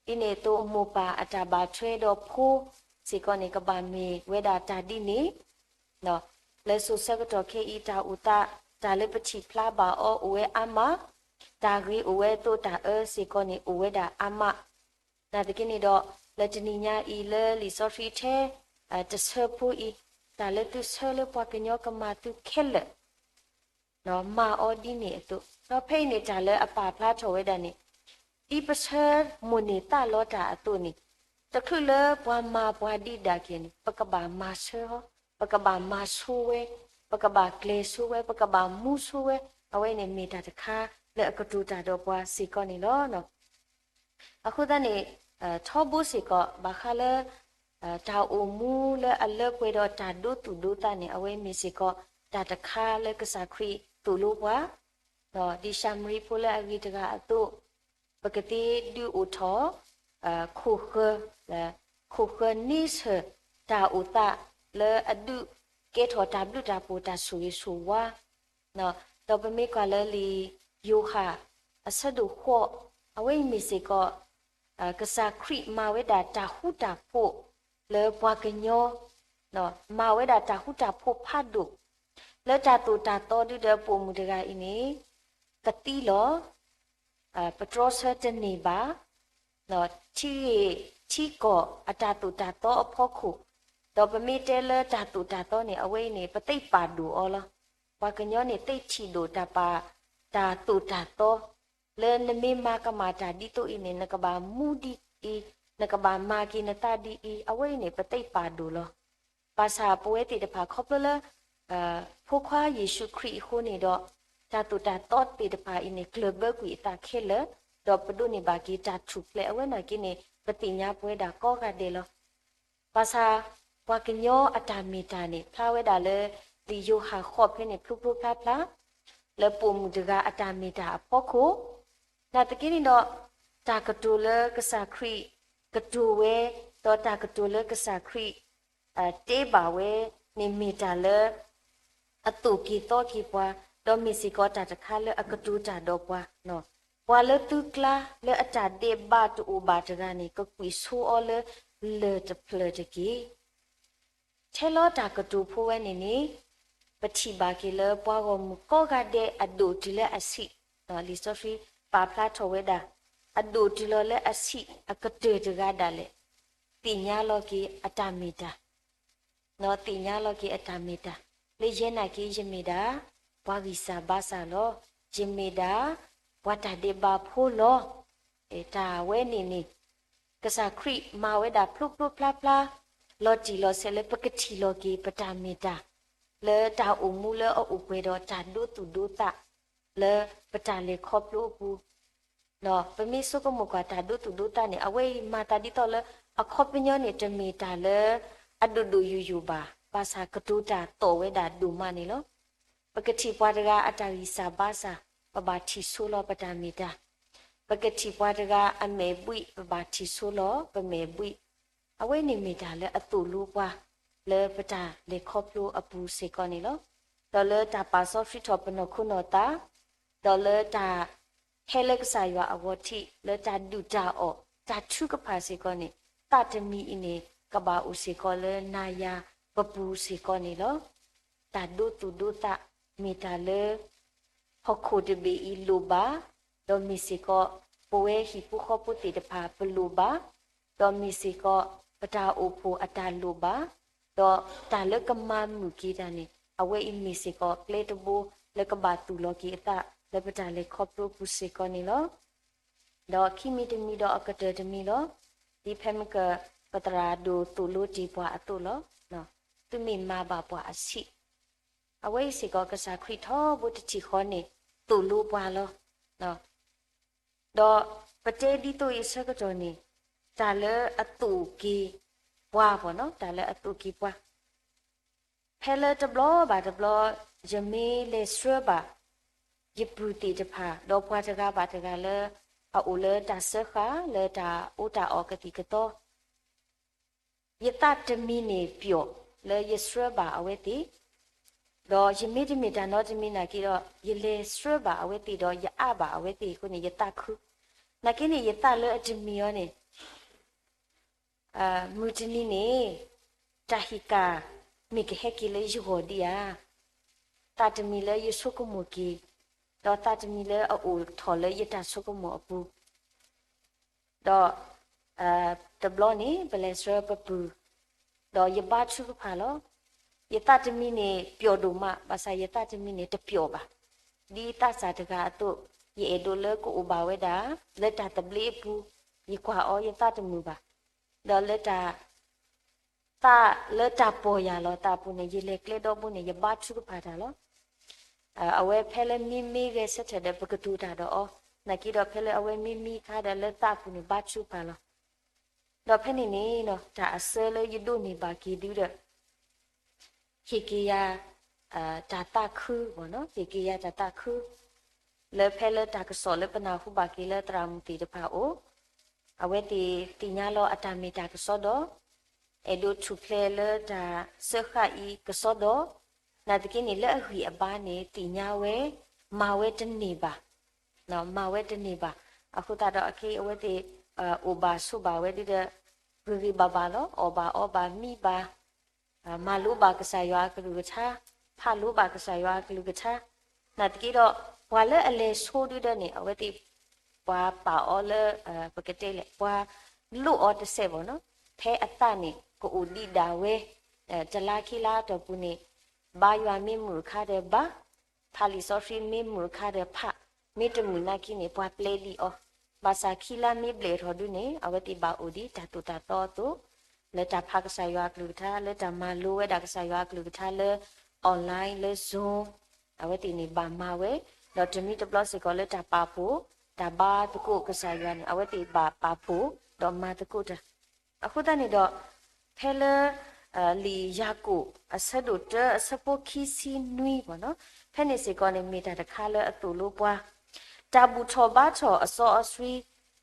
ၤ, ဒ်န့ၣ်အသိးမိၢ်ပၢ်အတၢ်ဘၣ်ထွဲဒီးဖိစ့ၢ်ကီးန့ၣ် ကဘၣ်မ့ၢ်ဝဲဒၣ်တၢ်ဒ်န့ၣ် လၢစိၤဆၢကတီၢ်ခဲအံၤ တၢ်အိၣ်သး တၢ်လၢပထံၣ်ဖျါဘၣ်အီၤအိၣ်ဝဲအါမး, တၢ်ဂ့ၤအိၣ်ဝဲအသိးတၢ်အၢစ့ၢ်ကီးန့ၣ် အိၣ်ဝဲဒၣ်အါမး, နာ်သက့န့ၣ်ဒီး လၢတနံၤညါအံၤလၢလံာ်စီဆှံထဲ တဆၢဖိအံၤ, တၢ်လၢသုဆၢလၢပှၤကညီကမၤသုခဲလၢာ် မၤအီၤဒ်န့ၣ်အသိး, ဒီးဖဲအံၤန့ၣ်တၢ်လၢအပာ်ဖျါထီၣ်ဝဲဒၣ်န့ၣ်, ဒ်ပဆၢမိၣ်န့ၢ်သးလီတၢ်အသိးန့ၣ်, တချုးလၢပှၤမၤပှၤဒံးဒၣ်က့ၤန့ၣ် ပကဘၣ်မၤဆၢအီၤ, ပကဘၣ်မၤဆိဝဲ, ပကဘၣ်ကျဲၤဆိဝဲ, ပကဘၣ်မူဆိဝဲ, အဝဲန့ၣ်မ့ၢ်တၢ်တခါလၢအကတိၤတၢ်ဒီးပှၤစ့ၢ်ကီးန့ၣ်လီၤ. အဃိသတးန့ၣ် ထီဘိစ့ၢ်ကီး ဘၣ်ဃးလၢ တၢ်အိၣ်မူလၢအလၢပှဲၤဒီးတၢ်ဒိသူၣ်ဒိသးန့ၣ် အဝဲမ့ၢ်စ့ၢ်ကီး တၢ်တခါလၢကစၢ်ခရံာ်သိၣ်လိပှၤ, ဒ်ၡၤမရံဖိလၢအဂ့ၤတဂၤအသိး, ပကသ့ဒုးအိၣ်ထီၣ် ခိၣ်ဃၢၤ, ခိၣ်ဃၢၤန့ဆၢၣ်တၢ်အိၣ်သးလၢအဒုးကဲထီၣ်တၢ်ဘျုးတၢ်ဖှိၣ်တၢ်ဆိၣ်ဂ့ၤဆိၣ်ဝါ ဒီးပမ့ၢ်ကွၢ်လၢလံာ်ယိၤဟၣ်အဆၢဒိၣ်ဃိး, အဝဲအံၤမ့ၢ်စ့ၢ်ကီး ကစၢ်ခရံာ်မၤဝဲဒၣ်တၢ်ဃူတၢ်ဖိးလၢပှၤကညီ, မၤဝဲဒၣ်တၢ်ဃူတၢ်ဖိးဖးဒိၣ်, လၢတၢ်သိၣ်တၢ်သီဒုဒီးပိာ်မုၣ်တဂၤအံၤန့ၣ် ပသံလီၤ ပတြီဆၢတန့ၢ်ဘၣ်, ထံဂ့ၢ်ထံကီၢ်အတၢ်သိၣ်တၢ်သီအဖီခိၣ်, ဒီးပမ့ၢ်တဲလၢတၢ်သိၣ်တၢ်သီန့ၣ် အဝဲအံၤန့ၣ် ပသ့ပာ်ဒိၣ်အီၤလီၤ. ပှၤကညီန့ၣ်သ့ထံၣ်ဒိၣ်တၢ်ပာ် တၢ်သိၣ်တၢ်သီ, လၢနမ့ၢ်မၤကမၣ်တၢ်ဒ်သိးအံၤန့ၣ် နကဘၣ်မူဒ်အံၤ, နကဘၣ်မၤက့ၤနသးဒ်အံၤ, အဝဲအံၤန့ၣ် ပသ့ပာ်ဒိၣ်လီၤ. ဘၣ်ဆၣ်ပဝဲသ့ၣ်တဖၣ်ခီဖျိလၢ ဖိခွါယ့ၣ်ၡူးခရံာ်အဃိန့ၣ်ဒီး တၢ်သိၣ်တၢ်သီသ့ၣ်တဖၣ်အံၤန့ၣ် ကျၢၢ်ဘၢကွံာ်အသးခဲလၢာ်, ဒီးပဒိးန့ၢ်ဘၣ်က့ၤတၢ်ထူၣ်ဖျဲးအဝဲနာ်က့န့ၣ် ပသ့ၣ်ညါပဝဲဒၣ်ကိးဂၤဒဲးလီၤ. ဘၣ်ဆၣ် ပှၤကညီအတၢ်မ့ၢ်တၢ်န့ၣ် ဖျါဝဲဒၣ်လၢ လံာ်ယိၤဟၣ်ဃိးဖဲန့ၣ် ဖျိဖျိဖျါဖျါ လၢပိာ်မုၣ်တဂၤအတၢ်မ့ၢ်တၢ်အဖီခိၣ်, နာ်သက့န့ၣ်ဒီး တၢ်ကတိၤလၢကစၢ်ခရံာ်ကတိၤဝဲ, ဒီးတၢ်ကတိၤလၢကစၢ်ခရံာ် တဲဘၣ်ဝဲ န့ၣ်မ့ၢ်တၢ်လၢ အသိၣ်က့ၤသီက့ၤပှၤ, ဒီးမ့ၢ်စ့ၢ်ကီးတၢ်တခါလၢအကတိၤတၢ်ဒီးပှၤ, ပှၤလၢသုကျါလၢအတၢ်ဒဲးဘးတအိၣ်ဘၣ်တဂၤန့ၣ် ကကွံာ်ဆိအီၤလၢလၢၢ်တဖျၢၣ်တက့ၢ်. ထဲလီၤတၢ်ကတိၤဖိဝဲန့ၣ်န့ၣ် ပထံၣ်ဘၣ်က့ၤလၢပှၤဂီၢ်မုၢ်ကိးဂၤဒဲးအဒိၣ်တုၤလၢအဆံး, လံာ်စီဆှံပာ်ဖျါထီၣ်ဝဲဒၣ် အဒိၣ်တုၤလီၤလၢအဆံးအကတၢၢ်တဂၤဒၣ်လဲာ် သ့ၣ်ညါလီၤက့ၤအတၢ်မ့ၢ်တၢ် သ့ၣ်ညါလီၤက့ၤအတၢ်မ့ၢ်တၢ် လၢယဲနာ်က့ၤ ယမ့ၢ်ဒၣ် ပှၤဂံၢ်စၢ်ဘါစၢ်လီၤ. ယမ့ၢ်ဒၣ် ပှၤတၢ်ဒဲးဘးဖိလီၤ. တၢ်ဝဲန့ၣ်န့ၣ် ကစၢ်ခရံာ်မၤဝဲဒၣ်ဖျိဖျိဖျါဖျါ လီၤတံၢ်လီၤဆဲးလၢပကထံၣ်လီၤက့ၤပတၢ်မ့ၢ်တၢ် လၢတၢ်အိၣ်မူလၢအအိၣ်ပှဲၤဒီးတၢ်ဒိသူၣ်ဒိသး လၢပတၢ်လဲၤခီဖျိအပူၤ ပမ့ၢ်ဆိကမိၣ်ကွၢ်တၢ်ဒိသူၣ်ဒိသးန့ၣ် အဝဲအံၤမၤသးဒ်သိးလၢ အခီပညီန့ၣ် တမ့ၢ်တၢ်လၢအဒိၣ်ဒိၣ်ယိာ်ယိာ်ဘၣ်, ဘၣ်ဆၣ်ကတိၤတၢ်သီၣ်ဝဲဒၣ်ဒိၣ်မးန့ၣ်လီၤ. ပကထံၣ်ပှၤတဂၤအတၢ်ဂံၢ်စၢ်ဘါစၢ် ပဘၣ်ထံၣ်ဆိလီၤပတၢ်မ့ၢ်တၢ်, ပကထံၣ်ပှၤတဂၤအမဲာ်ဘှံး ပဘၣ်ထံၣ်ဆိလီၤပမဲာ်ဘှံး, အဝဲန့ၣ်မ့ၢ်တၢ်လၢအသိၣ်လိပှၤ လၢပတၢ်လဲၤခီဖျိအပူၤစ့ၢ်ကီးန့ၣ်လီၤ. ဒီးလၢတၢ်ပာ်စီဆှံထီၣ်ပနီၢ်ခိနီၢ်သး, ဒီးလၢတၢ်ဟဲလၢကစၢ်ယွၤအဂီၢ်ထံး လၢတၢ်ဒုၣ်တၢ်အီၣ် တၢ်ထုကဖၣ်စ့ၢ်ကီးန့ၣ် သးတမံၤအံၤန့ၣ် ကဘၣ်အိၣ်စ့ၢ်ကီးလၢနၤယၤပပူၤစ့ၢ်ကီးန့ၣ်လီၤ. တၢ်ဒိသူၣ်ဒိသး မ့ၢ်တၢ်လၢ ဟီၣ်ခိၣ်တဘ့ၣ်အံၤလိၣ်ဘၣ်, ဒီးမ့ၢ်စ့ၢ်ကီး ပဝဲဟံၣ်ဖိဃီဖိသ့ၣ်တဖၣ် ပလိၣ်ဘၣ်, ဒီးမ့ၢ်စ့ၢ်ကီး ပတၢ်အိၣ်ဖှိၣ်အတၢ်လိၣ်ဘၣ်, ဒီးတၢ်လၢကမၤမုာ်က့ၤတၢ်န့ၣ် အဝဲအံၤမ့ၢ်စ့ၢ်ကီး ကျဲတဘိလၢကဘၣ်သူၣ်လီၤက့ၤအသး လၢပတၢ်လဲၤခီဖျိပူၤစ့ၢ်ကီးန့ၣ်လီၤ. ဒီးခံမံၤတမံၤဒီးအကတၢၢ်တမံၤလီၤ. ဒ်ဖဲမ့ၢ်က ပသရၣ်ဒိၣ်သိၣ်လိတ့ၢ်ပှၤအသိးလီၤ. သုမ့ၢ်မၤဘၣ်ပှၤအဆံး, အဝဲအံၤစ့ၢ်ကီး ကစၢ်ခရံာ်ထီဘိတထံၣ်ဃီန့ၣ် သိၣ်လိပှၤလီၤ. ဒီးပတဲဒ်သိးအံၤအဆၢကတီၢ်န့ၣ် တၢ်လၢအသိၣ်က့ၤပှၤဘၣ်နီၤ, တၢ်လၢအသိၣ်က့ၤပှၤ ဖဲလၢတဘျီဘၣ်တဘျီ ယမ့ၢ်လဲၤဆှၢဘၣ် ယပုၢ်သ့ၣ်တဖၣ် ဒီးပှၤတဂၤဘၣ်တဂၤလၢ အအိၣ်လၢတၢ်စၢဃာ်လၢတၢ်အိၣ်တၢ်အီၣ်ကသံၣ်ကသီ ယသးတမံၤန့ၣ်ပျီၣ်လၢယဆှၢဘၣ်အဝဲသ့ၣ်, ဒီးယမ့ၢ်တမ့ၢ်တၢ်နီတမံၤနာ်က့ဒီး ယလဲၤဆှၢဘၣ်အဝဲသ့ၣ်ဒီးယအါဘၣ်အဝဲသ့ၣ်အဃိန့ၣ် ယသးခု, နာ်က့န့ၣ် ယသးလၢအတမံၤအီၤန့ၣ် မုၢ်တနံၤန့ၣ် တၢ်ဟ့ၣ်ကၣ်မ့ၢ်ကဟဲက့ၤလၢယဂီၢ်ဒံးဧါ, သးတမံၤလၢယဆိကမိၣ်က့ၤ, ဒီးသးတမံၤလၢအအိၣ်ထီၣ်လၢယတၢ်ဆိကမိၣ်အပူၤ ဒီး တဘျီန့ၣ် ပလဲၤဆှၢပပုၢ်, ဒီးယဘါထုကဖၣ်လီၤ. ယသးတမံၤန့ၣ်ပျီၣ်ဒိၣ်မး, ဘၣ်ဆၣ်ယသးတမံၤန့ၣ်တပျီၣ်ဘၣ်. ဒ်သးစၢ်တဂၤအသိး, ယအဲၣ်ဒိးလၢကအိၣ်ဘၣ်ဝဲဒၣ် လၢတၢ်သဘျ့အပူၤ, ယကွၢ်အီၤယသးတမုာ်ဘၣ်. ဒီးလၢတၢ် သးလၢတၢ်ပီၢ်ယၢ်လီၤသးအပူၤန့ၣ် ယလဲၤကျဲဒီဘိန့ၣ် ယဘါထုကဖၣ်တၢ်လီၤ. အဝဲဖဲလၢမ့မ့ၢ်ဂဲၤဆၢထၢၣ်ဒီး ပကတိၤတၢ်ဒီးအီၤ, နာ်က့ဒီးဖဲလၢအဝဲမ့မ့ၢ်ခါဒီးလၢသးအပူၤန့ၣ် ဘါထုကဖၣ်လီၤ. ဒီးဖဲန့ၣ်န့ၣ် တၢ်အဆၢလၢယဒိးန့ၢ်ဘၣ်က့ၤဒုဒီး ဟ့ၣ်က့ၤယၤ တၢ်သးခု, ဟ့ၣ်က့ၤယၤတၢ်သးခု လၢဖဲလၢတၢ်ကစီၣ်လၢပနၢ်ဟူဘၣ်က့ၤလၢသရၣ်မုၣ်သ့ၣ်တဖၣ်အအိၣ်, အဝဲသ့ၣ်သ့ၣ်ညါလီၤအတၢ်မ့ၢ်တၢ်ကစီဒီ, အဲၣ်ဒိးထူၣ်ဖျဲးလၢတၢ်စၢဃာ်အံၤကစီဒီ, နာ်သက့န့ၣ် လၢအဂံၢ်အဘါန့ၣ် သ့ၣ်ညါဝဲ, မၤဝဲတန့ၢ်ဘၣ်, မၤဝဲတန့ၢ်ဘၣ်. အဃိသတးဒီးအခဲအံၤအဝဲသ့ၣ် အိၣ်ဘၣ်ဆိးဘၣ်ဝဲဒုဒီး ဂ့ၤဂ့ၤဘၣ်ဘၣ်လီၤ, အီၣ်ဘၣ်အီဘၣ်မံဘၣ် မၤလိဘၣ်ကစၢ်ယွၤအကလုၢ်ကထါ, ဖးလိဘၣ်ကစၢ်ယွၤအကလုၢ်ကထါ, နာ်သက့ဒီး ပှၤလၢအလဲၤဆိဒုဒီးန့ၣ် အဝဲသ့ၣ် ပှၤပာ်အီၤလၢ ပကတဲလဲၣ် ပှၤလိၣ်အီၤတစဲးဘၣ်နီၤ, ဖဲအသးန့ၣ် ကအိၣ်ဒံးဒၣ်ဝဲ တလါခံလါအတီၢ်ပူၤန့ၣ် ဘါယွၤမ့ၢ်မုာ်အခါဒီးဘါ, ဖးလံာ်စီဆှံမ့ၢ်မုာ်အခါဒီးဖး, မ့ၢ်တမုာ်နာ်က့န့ၣ် ပှၤပျဲဒံးအီၤ, ဘၣ်ဆၣ်ခံလါမ့ၢ်ဘျဲၣ်ထီၣ်ဒုန့ၣ် အဝဲသ့ၣ်ဘၣ်အိၣ်ဒံးတၢ်သိၣ်တၢ်သီအသိး လၢတၢ်ဖးကစၢ်ယွၤအကလုၢ်ကထါ, လၢတၢ်မၤလိဝဲဒၣ်ကစၢ်ယွၤအကလုၢ်ကထါလၢ online လၢ Zoom အဝဲသ့ၣ်န့ၣ်ဘၣ်မၤဝဲ, ဒီးတမံၤတဘျီစ့ၢ်ကီးလၢတၢ်ပာ်ဖှိၣ်, တၢ်ဘါသကိးကစၢ်ယွၤန့ၣ် အဝဲသ့ၣ်ဘၣ်ပာ်ဖှိၣ် ဒီးမၤသကိးတၢ်. အဃိသတးန့ၣ်ဒီး ဖဲလၢ လံာ်ယၤကိာ် အဆၢဒိၣ်တၢ အဆၢဖိခံဆံနွံဘၣ်နီၤ, ဖဲန့ၣ်စ့ၢ်ကီးန့ၣ် မ့ၢ်တၢ်တခါလၢအသိၣ်လိပှၤ, တၢ်ဘူၣ်ထီၣ်ဘါထီၣ်အစီအဆှံ,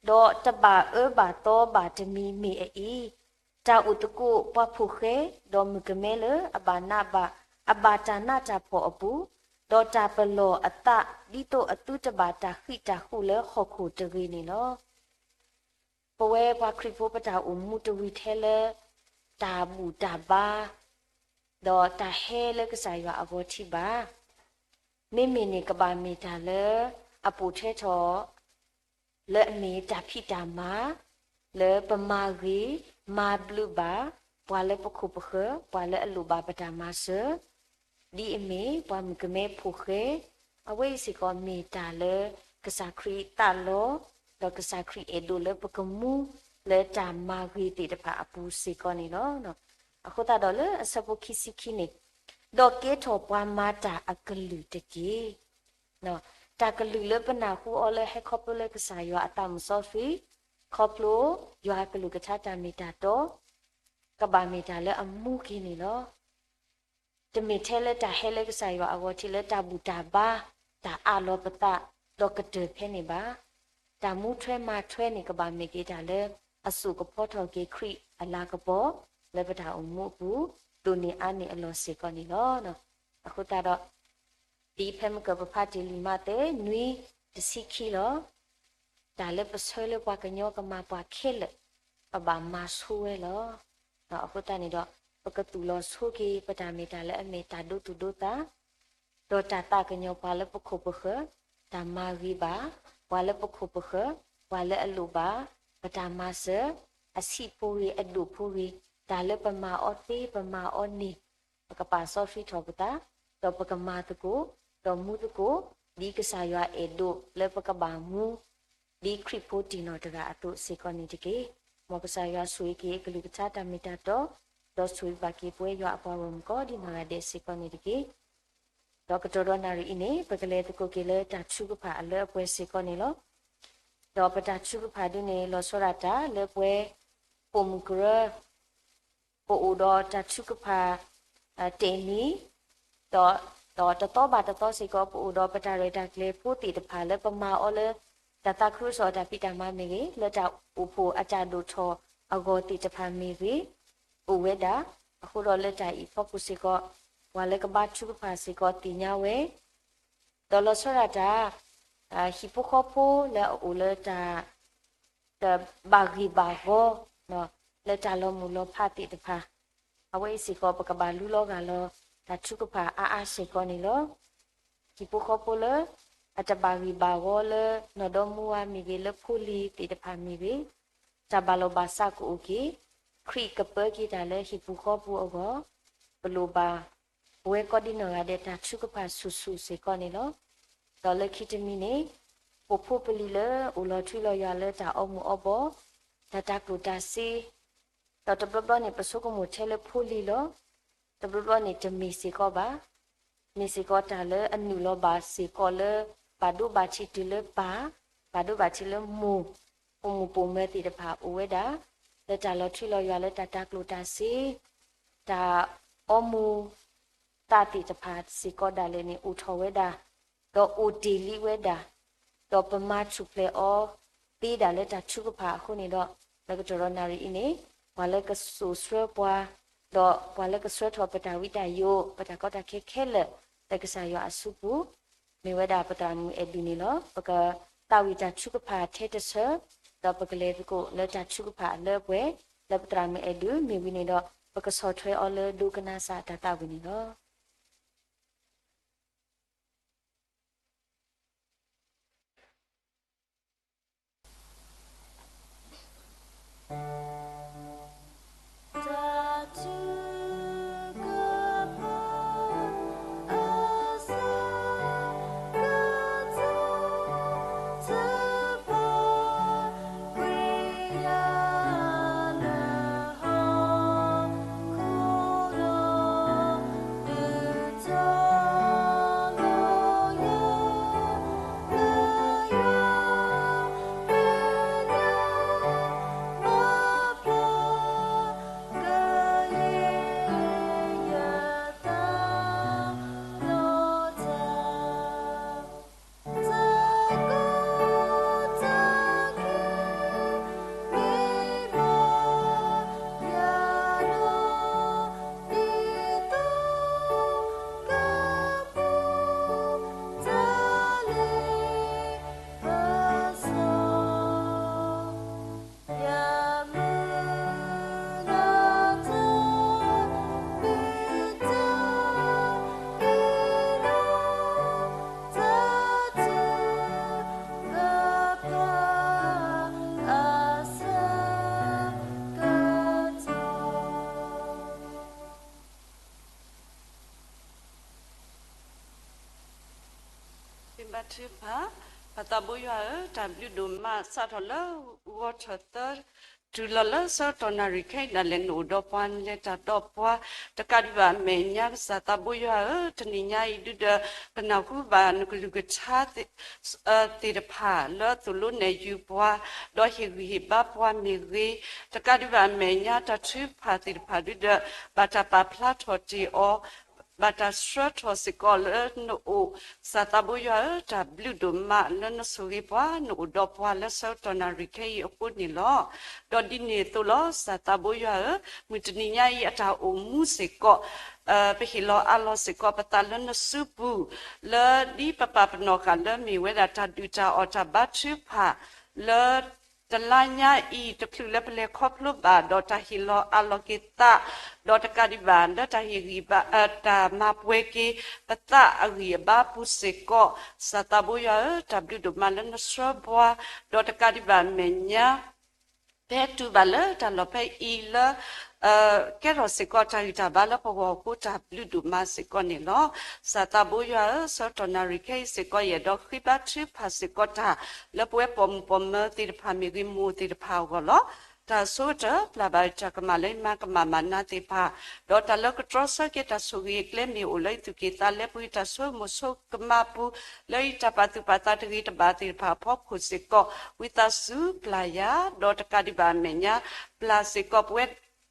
ဒီးတဘၣ်အၢဘၣ်သီဘၣ်တမံၤမ့ၢ်အအံၤ တၢ်အိၣ်သကိးပှၤဖိၣ်ဃဲ, ဒီးမုၣ်ကမဲလၢအဘၣ်နးဘၣ်, အဘၣ်တၢ်နးတၢ်ဖှီၣ်အပူၤ, ဒီးတၢ်ပလီၢ်အသး ဒ်သိးအသုတဘၣ်တၢ်ဃံးတၢ်ဃူၣ်လၢဟီၣ်ခိၣ်တဂ့ၤန့ၣ်လီၤ. ပဝဲပှၤခရံာ်ဖိပတၢ်အိၣ်မူတဝံၤထဲလၢ တၢ်ဘူၣ်တၢ်ဘါ ဒီးတၢ်ဟဲလၢကစၢ်ယွၤအဂီၢ်ထံးဘၣ်. မ့မ့ၢ်န့ၣ်ကဘၣ်မ့ၢ်တၢ်လၢအပိာ်ထွဲထီၣ် လၢအမ့ၢ်တၢ်ဖံးတၢ်မၤ လၢပမၤဂ့ၤ မၤဘျုးဘၣ် ပှၤလၢပခိၣ်ပဃၢၤ ပှၤလၢအလိၣ်ဘၣ်ပတၢ်မၤစၢၤ ဒ်အမ့ၢ်ပှၤမုၣ်ကမဲဖိၣ်ဃဲ, အဝဲအံၤစ့ၢ်ကီးမ့ၢ်တၢ်လၢကစၢ်ခရံာ်သးလီ, ဒီးကစၢ်ခရံာ်အဲၣ်ဒိးလၢပကမူလၢတၢ်မၤဂ့ၤသ့ၣ်တဖၣ်အပူၤစ့ၢ်ကီးန့ၣ်လီၤ. အဃိသတးဒီးလၢအဆၢဖိခံဆံခံန့ၣ်, ဒီးကဲထီၣ်ပှၤမၤတၢ်အကလုၢ်တက့ၢ်. တၢ်ကလုၢ်လၢပနၢ်ဟူအီၤလၢဟဲခီဖျိလၢကစၢ်ယွၤအသးမုၢ်စီဆှံ, ခီဖျိယွၤအကလုၢ်ကထါတၢ်မ့ၢ်တၢ်တီ, ကဘၣ်မ့ၢ်တၢ်လၢအမူက့ၤန့ၣ်လီၤ. တမ့ၢ်ထဲလၢတၢ်ဟဲလၢကစၢ်ယွၤအဂီၢ်ထံးလၢတၢ်ဘူၣ်တၢ်ဘါ, တၢ်အးလီၤပသး, ဒီးကတၢၢ်ဖဲန့ၣ်ဘၣ်. တၢ်မူထွဲမၤထွဲန့ၣ် ကဘၣ်မ့ၢ်က့ၤတၢ်လၢအစိာ်ကဖီထီၣ်က့ၤခရံာ်အလၤကပီၤ လၢပတၢ်အိၣ်မူအပူၤ ဒိၣ်န့ၢ်အါန့ၢ်အလီၢ်စ့ၢ်ကီးန့ၣ်လီၤ. အဃိသတးဒီး ဒ်ဖဲမုၢ်ကၢၢ်ပဖးတ့ၢ်လံာ်မးသဲ နွံ တဆံခံလီၤ. တၢ်လၢပဆၢလၢပှၤကညီကမၤပှၤခဲလၢာ်, ပဘၣ်မၤဆိဝဲလီၤ. အဃိသတးန့ၣ်ဒီး ပကသူၣ်လီၤဆိက့ၤ ပတၢ်မ့ၢ်တၢ်လၢအမ့ၢ်တၢ်ဒိသူၣ်ဒိသး ဒီးတၢ်သးကညီၤပှၤလၢပခိၣ်ပဃၢၤ, တၢ်မၤဂ့ၤဘၣ် ပှၤလၢပခိၣ်ပဃၢၤ, ပှၤလၢအလိၣ်ဘၣ် ပတၢ်မၤစၢၤ, အဆံးဖိဂ့ၤ အဒိၣ်ဖိဂ့ၤ, တၢ်လၢပမၤအီၤသ့ ပမၤအီၤန့ၢ် ပကပာ်စီဆှံထီၣ်ပသး, ဒီးပကမၤသကိး, ဒီးမူသကိး, ဒ်ကစၢ်ယွၤအဲၣ်ဒိးလၢပကဘၣ်မူ ဒ်ခရံာ်ဖိတံၢ်နီၢ်တဂၤအသိးစ့ၢ်ကီးန့ၣ်တက့ၢ်. မ်ကစၢ်ယွၤဆိၣ်ဂ့ၤက့ၤအကလုၢ်ကထါတၢ်မ့ၢ်တၢ်တီ, ဒီးဆိၣ်ဂ့ၤဘၣ်က့ၤပဝဲယွၤအပှၤဂီၢ်မုၢ်ကိးဒ်နီၢ်ဂၤဒဲးစ့ၢ်ကီးန့ၣ်တက့ၢ်. ဒီးကတီၢ်ဒီးနၣ်ရံၣ်အံၤန့ၣ် ပကလဲၤသကိးက့ၤလၢတၢ်ထုကဖၣ်အလၢအပှဲၤစ့ၢ်ကီးန့ၣ်လီၤ. ဒီးပတၢ်ထုကဖၣ်ဒ်န့ၣ် လီၤဆီဒၣ်တၢ်လၢပဝဲ ပိာ်မုၣ်ကရၢ ပအိၣ်ဒီးတၢ်ထုကဖၣ် တဲာ်နံၤ, ဒီး ဒီးတသီဘၣ်တသီစ့ၢ်ကီး ပအိၣ်ဒီးပတၢ်ရဲၣ်တၢ်ကျဲၤဖိသ့ၣ်တဖၣ်လၢပမၤအီၤလၢ တၢ်သးခုကစီၣ်အတၢ်ဖံးတၢ်မၤမ့ၢ်ဂ့ၤ, လၢတၢ်အိၣ်ဖှိၣ်အတၢ်ဒိၣ်ထီၣ်အဂီၢ်သ့ၣ်တဖၣ်မ့ၢ်ဂ့ၤ, အိၣ်ဝဲဒၣ်. အဃိဒီးလၢတၢ်အံၤအဖီခိၣ်စ့ၢ်ကီး ပှၤလၢကဘါထုကဖၣ်စ့ၢ်ကီးသ့ၣ်ညါဝဲ ဒီးလီၤဆီဒၣ်တၢ် ဟံၣ်ဖိဃီဖိလၢအအိၣ်လၢတၢ် တဘၣ်ဂ့ၤဘၣ်ဂီၤ လၢတၢ်လီၤမုၢ်လီၤဖးသ့ၣ်တဖၣ်, အဝဲအံၤစ့ၢ်ကီး ပကဘၣ်လူလီၤဂၢ်လီၤ တၢ်ထုကဖၣ်အါအါစ့ၢ်ကီးန့ၣ်လီၤ. ဟံၣ်ဖိဃီဖိလၢ အတဘၣ်ဂ့ၤဘၣ်ဂီၤလၢ နီၢ်ဒီမါဝၤမ့ၢ်ဂ့ၤ လၢဖိလံၤသ့ၣ်တဖၣ်မ့ၢ်ဂ့ၤ, တၢ်ဘၣ်လီၢ်ဘၣ်စးကအိၣ်က့ၤ, ခရံာ်ကပၢက့ၤတၢ်လၢဟံၣ်ပူၤဃီပူၤအဂီၢ်, ပလိၣ်ဘၣ် ပဝဲကိးဒ်နီၢ်ဂၤဒဲးတၢ်ထုကဖၣ်ဆူၣ်ဆူၣ်စ့ၢ်ကီးန့ၣ်လီၤ. ဒီးလၢခံတမံၤန့ၣ် ပဖိပလံၤလၢအိၣ်လီၤထွံလီၤယွၤလၢတၢ်အီမူၤအီဘီ, တၢ်တၤကျိၣ်တၤစ့, ဒီးတဘျီဘျီန့ၣ် ပဆိကမိၣ်ထဲလၢဖိလံၤလီၤ. တဘျီဘျီန့ၣ်တမ့ၢ်စ့ၢ်ကီးဘၣ်. မ့ၢ်စ့ၢ်ကီးတၢ်လၢအနုာ်လီၤဘၣ်စ့ၢ်ကီးလၢ ဘၣ်ဒိဘၣ်ထံးတုၤလၢပၢ်, ဘၣ်ဒိဘၣ်ထံးလၢမိၢ်, ပိာ်မုၣ်ပိာ်မၢၤသ့ၣ်တဖၣ်အိၣ်ဝဲဒၣ် လၢတၢ်လီၤထွံလီၤယွၤလၢတၢ်တၤကျိၣ်တၤစ့, တၢ်အီမူၤ သးသ့ၣ်တဖၣ်စ့ၢ်ကီးဒၣ်လဲာ်န့ၣ် အိၣ်ထီၣ်ဝဲဒၣ်, ဒီးအိၣ်တ့ၢ်လံဝဲဒၣ်, ဒီးပမၤထူၣ်ဖျဲးအီၤသ့ဒၣ်လၢတၢ်ထုကဖၣ်အဃိန့ၣ်ဒီး, လၢကတီၢ်ဒီးနၣ်ရံၣ်အံၤန့ၣ် ပှၤလၢကစိာ်ဆှၢပှၤ, ဒီးပှၤလၢကဆှၢထီၣ်ပတၢ်ဝံတၢ်ယိး ပတၢ်ကီတၢ်ခဲခဲလၢာ် လၢကစၢ်ယွၤအစုပူၤ မ့ၢ်ဝဲဒၣ်ပသရၣ်မုၣ်အဲၣ်ဒုးန့ၣ်လီၤ. ပကသးဝံၣ်တၢ်ထုကဖၣ်ထဲတဆၢ, ဒီးပကလဲၤသကိးလၢတၢ်ထုကဖၣ်အလၢအပှဲၤ လၢပသရၣ်မုၣ်အဲၣ်ဒုးမ့ၢ်ဝံၤန့ၣ်ဒီး ပကဆီၣ်ထွဲအီၤလၢဒိကနၣ်စၢ်တၢ်သးဝံၣ်န့ၣ်လီၤ. ထုကဖၣ်, ပၢ်သးဘိယွၤဧၢ, တၢ်ဘျုးဒိၣ်မး စးထီၣ်လၢဂီၤထီၣ်သၢ တုၤလီၤလၢဆၢကတီၢ်နၣ်ရံၣ်ခဲအံၤဒၣ်လဲာ် နအိၣ်ဒီးပှၤ နလဲၤတၢ်ဒီးပှၤ, တကးဒံးဘၣ်အမဲာ်ညါ ကစၢ်သးဘိယွၤဧၢ, တနံၤညါအံၤဒုဒီး ပနၢ်ဟူဘၣ်နကလုၢ်ကထါ သ့ၣ်တဖၣ်လၢသိၣ်လိနဲၣ်ယုၤပှၤ, ဒီးဟ့ၣ်ဂံၢ်ဟ့ၣ်ဘါပှၤမ့ၢ်ဂ့ၤ, တကးဒံးဘၣ်အမဲာ်ညါ တၢ်ထုကဖၣ်သ့ၣ်တဖၣ်ဒုဒီး ဘၣ်တၢ်ပာ်ဖျါထီၣ်တ့ၢ်အီၤ, ဘၣ်တၢ်ဆှၢထီၣ်စ့ၢ်ကီးလၢနအိၣ်, ကစၢ်သးဘိယွၤဧၢ, တၢ်ဘျုးဒိၣ်မးလၢနဆိၣ်ဂ့ၤပှၤ နအိၣ်ဒီးပှၤလၢဆၢကတီၢ်နၣ်ရံၣ်ခဲအံၤအဃိန့ၣ်လီၤ. ဒီးဒ်န့ၣ်အသိးလီၤ ကစၢ်သးဘိယွၤဧၢ, မုၢ်တနံၤညါအံၤအတၢ်အိၣ်မူစ့ၢ်ကီး ပဟ့ၣ်လီၤအးလီၤစ့ၢ်ကီးပသးလၢနစုပူၤ, လၢဒ်ပပာ်ပနီၣ်ဃာ်လၢမ့ၢ်ဝဲဒၣ်တၢ်ဒုၣ်တၢ်အီၣ်တၢ်ဘါထုကဖၣ် လၢတလါညါအံၤ တချုးလၢပလဲၤခီဖျိဘၣ်ဒီးတၢ်ဟ့ၣ်လီၤအးလီၤက့ၤသး, ဒီးတကးဒံးဘၣ် လၢတၢ်ဟ့ၣ်ဂံၢ်ဘါ တၢ်မၤပှဲၤက့ၤ ပသးအဂံၢ်အဘါပူၤစ့ၢ်ကီး, ကစၢ်သးဘိယွၤဧၢ, တၢ်ဘျုးဒိၣ်မးလၢနဆှၢပှၤ, ဒီးတကးဒံးဘၣ်အမဲာ်ညါ ဖဲတူၢ်ဘၣ်လၢတၢ်လီၢ်ဖဲအံၤလၢ ကဲထီၣ်စ့ၢ်ကီးတၢ်ဂံၢ်တၢ်ဘါလၢပဂီၢ်အဃိ တၢ်ဘျုးဒိၣ်မးစ့ၢ်ကီးန့ၣ်လီၤ. ကစၢ်သးဘိယွၤဧၢ, ဆၢကတီၢ်နၣ်ရံၣ်ခဲအံၤစ့ၢ်ကီး ယအဲၣ်ဒိးဃ့ဘါထုကဖၣ်စ့ၢ်ကီးတၢ် လၢပဝဲပိာ်မုၣ်ပိာ်မၢၤသ့ၣ်တဖၣ်မ့ၢ်ဂ့ၤ မိၢ်သ့ၣ်တဖၣ်အဂီၢ်လီၤ. တၢ်ဆိကတၢၢ် ပျၢ်ဘၣ်တၢ်ကမၣ်လၢယမၤကမၣ်ဘၣ်နၤသ့ၣ်တဖၣ်, ဒီးတၢ်လၢကတြီဆၢက့ၤတၢ်ဆိၣ်ဂ့ၤအကျဲမ့ၢ်အိၣ်လၢယသူၣ်ကံၢ်သးလဲပူၤ ယတၢ်ဆိကမိၣ်ဆိကမးပူၤ လၢယတၢ်ပာ်သူၣ်ပာ်သးတဂ့ၤတဘၣ်သ့ၣ်တဖၣ်အဖီခိၣ်စ့ၢ်ကီး ဝံသးစူၤပျၢ်ယၤ, ဒီးတကးဒံးဘၣ်အမဲာ်ညါ ပျၢ်စ့ၢ်ကီးပဝဲ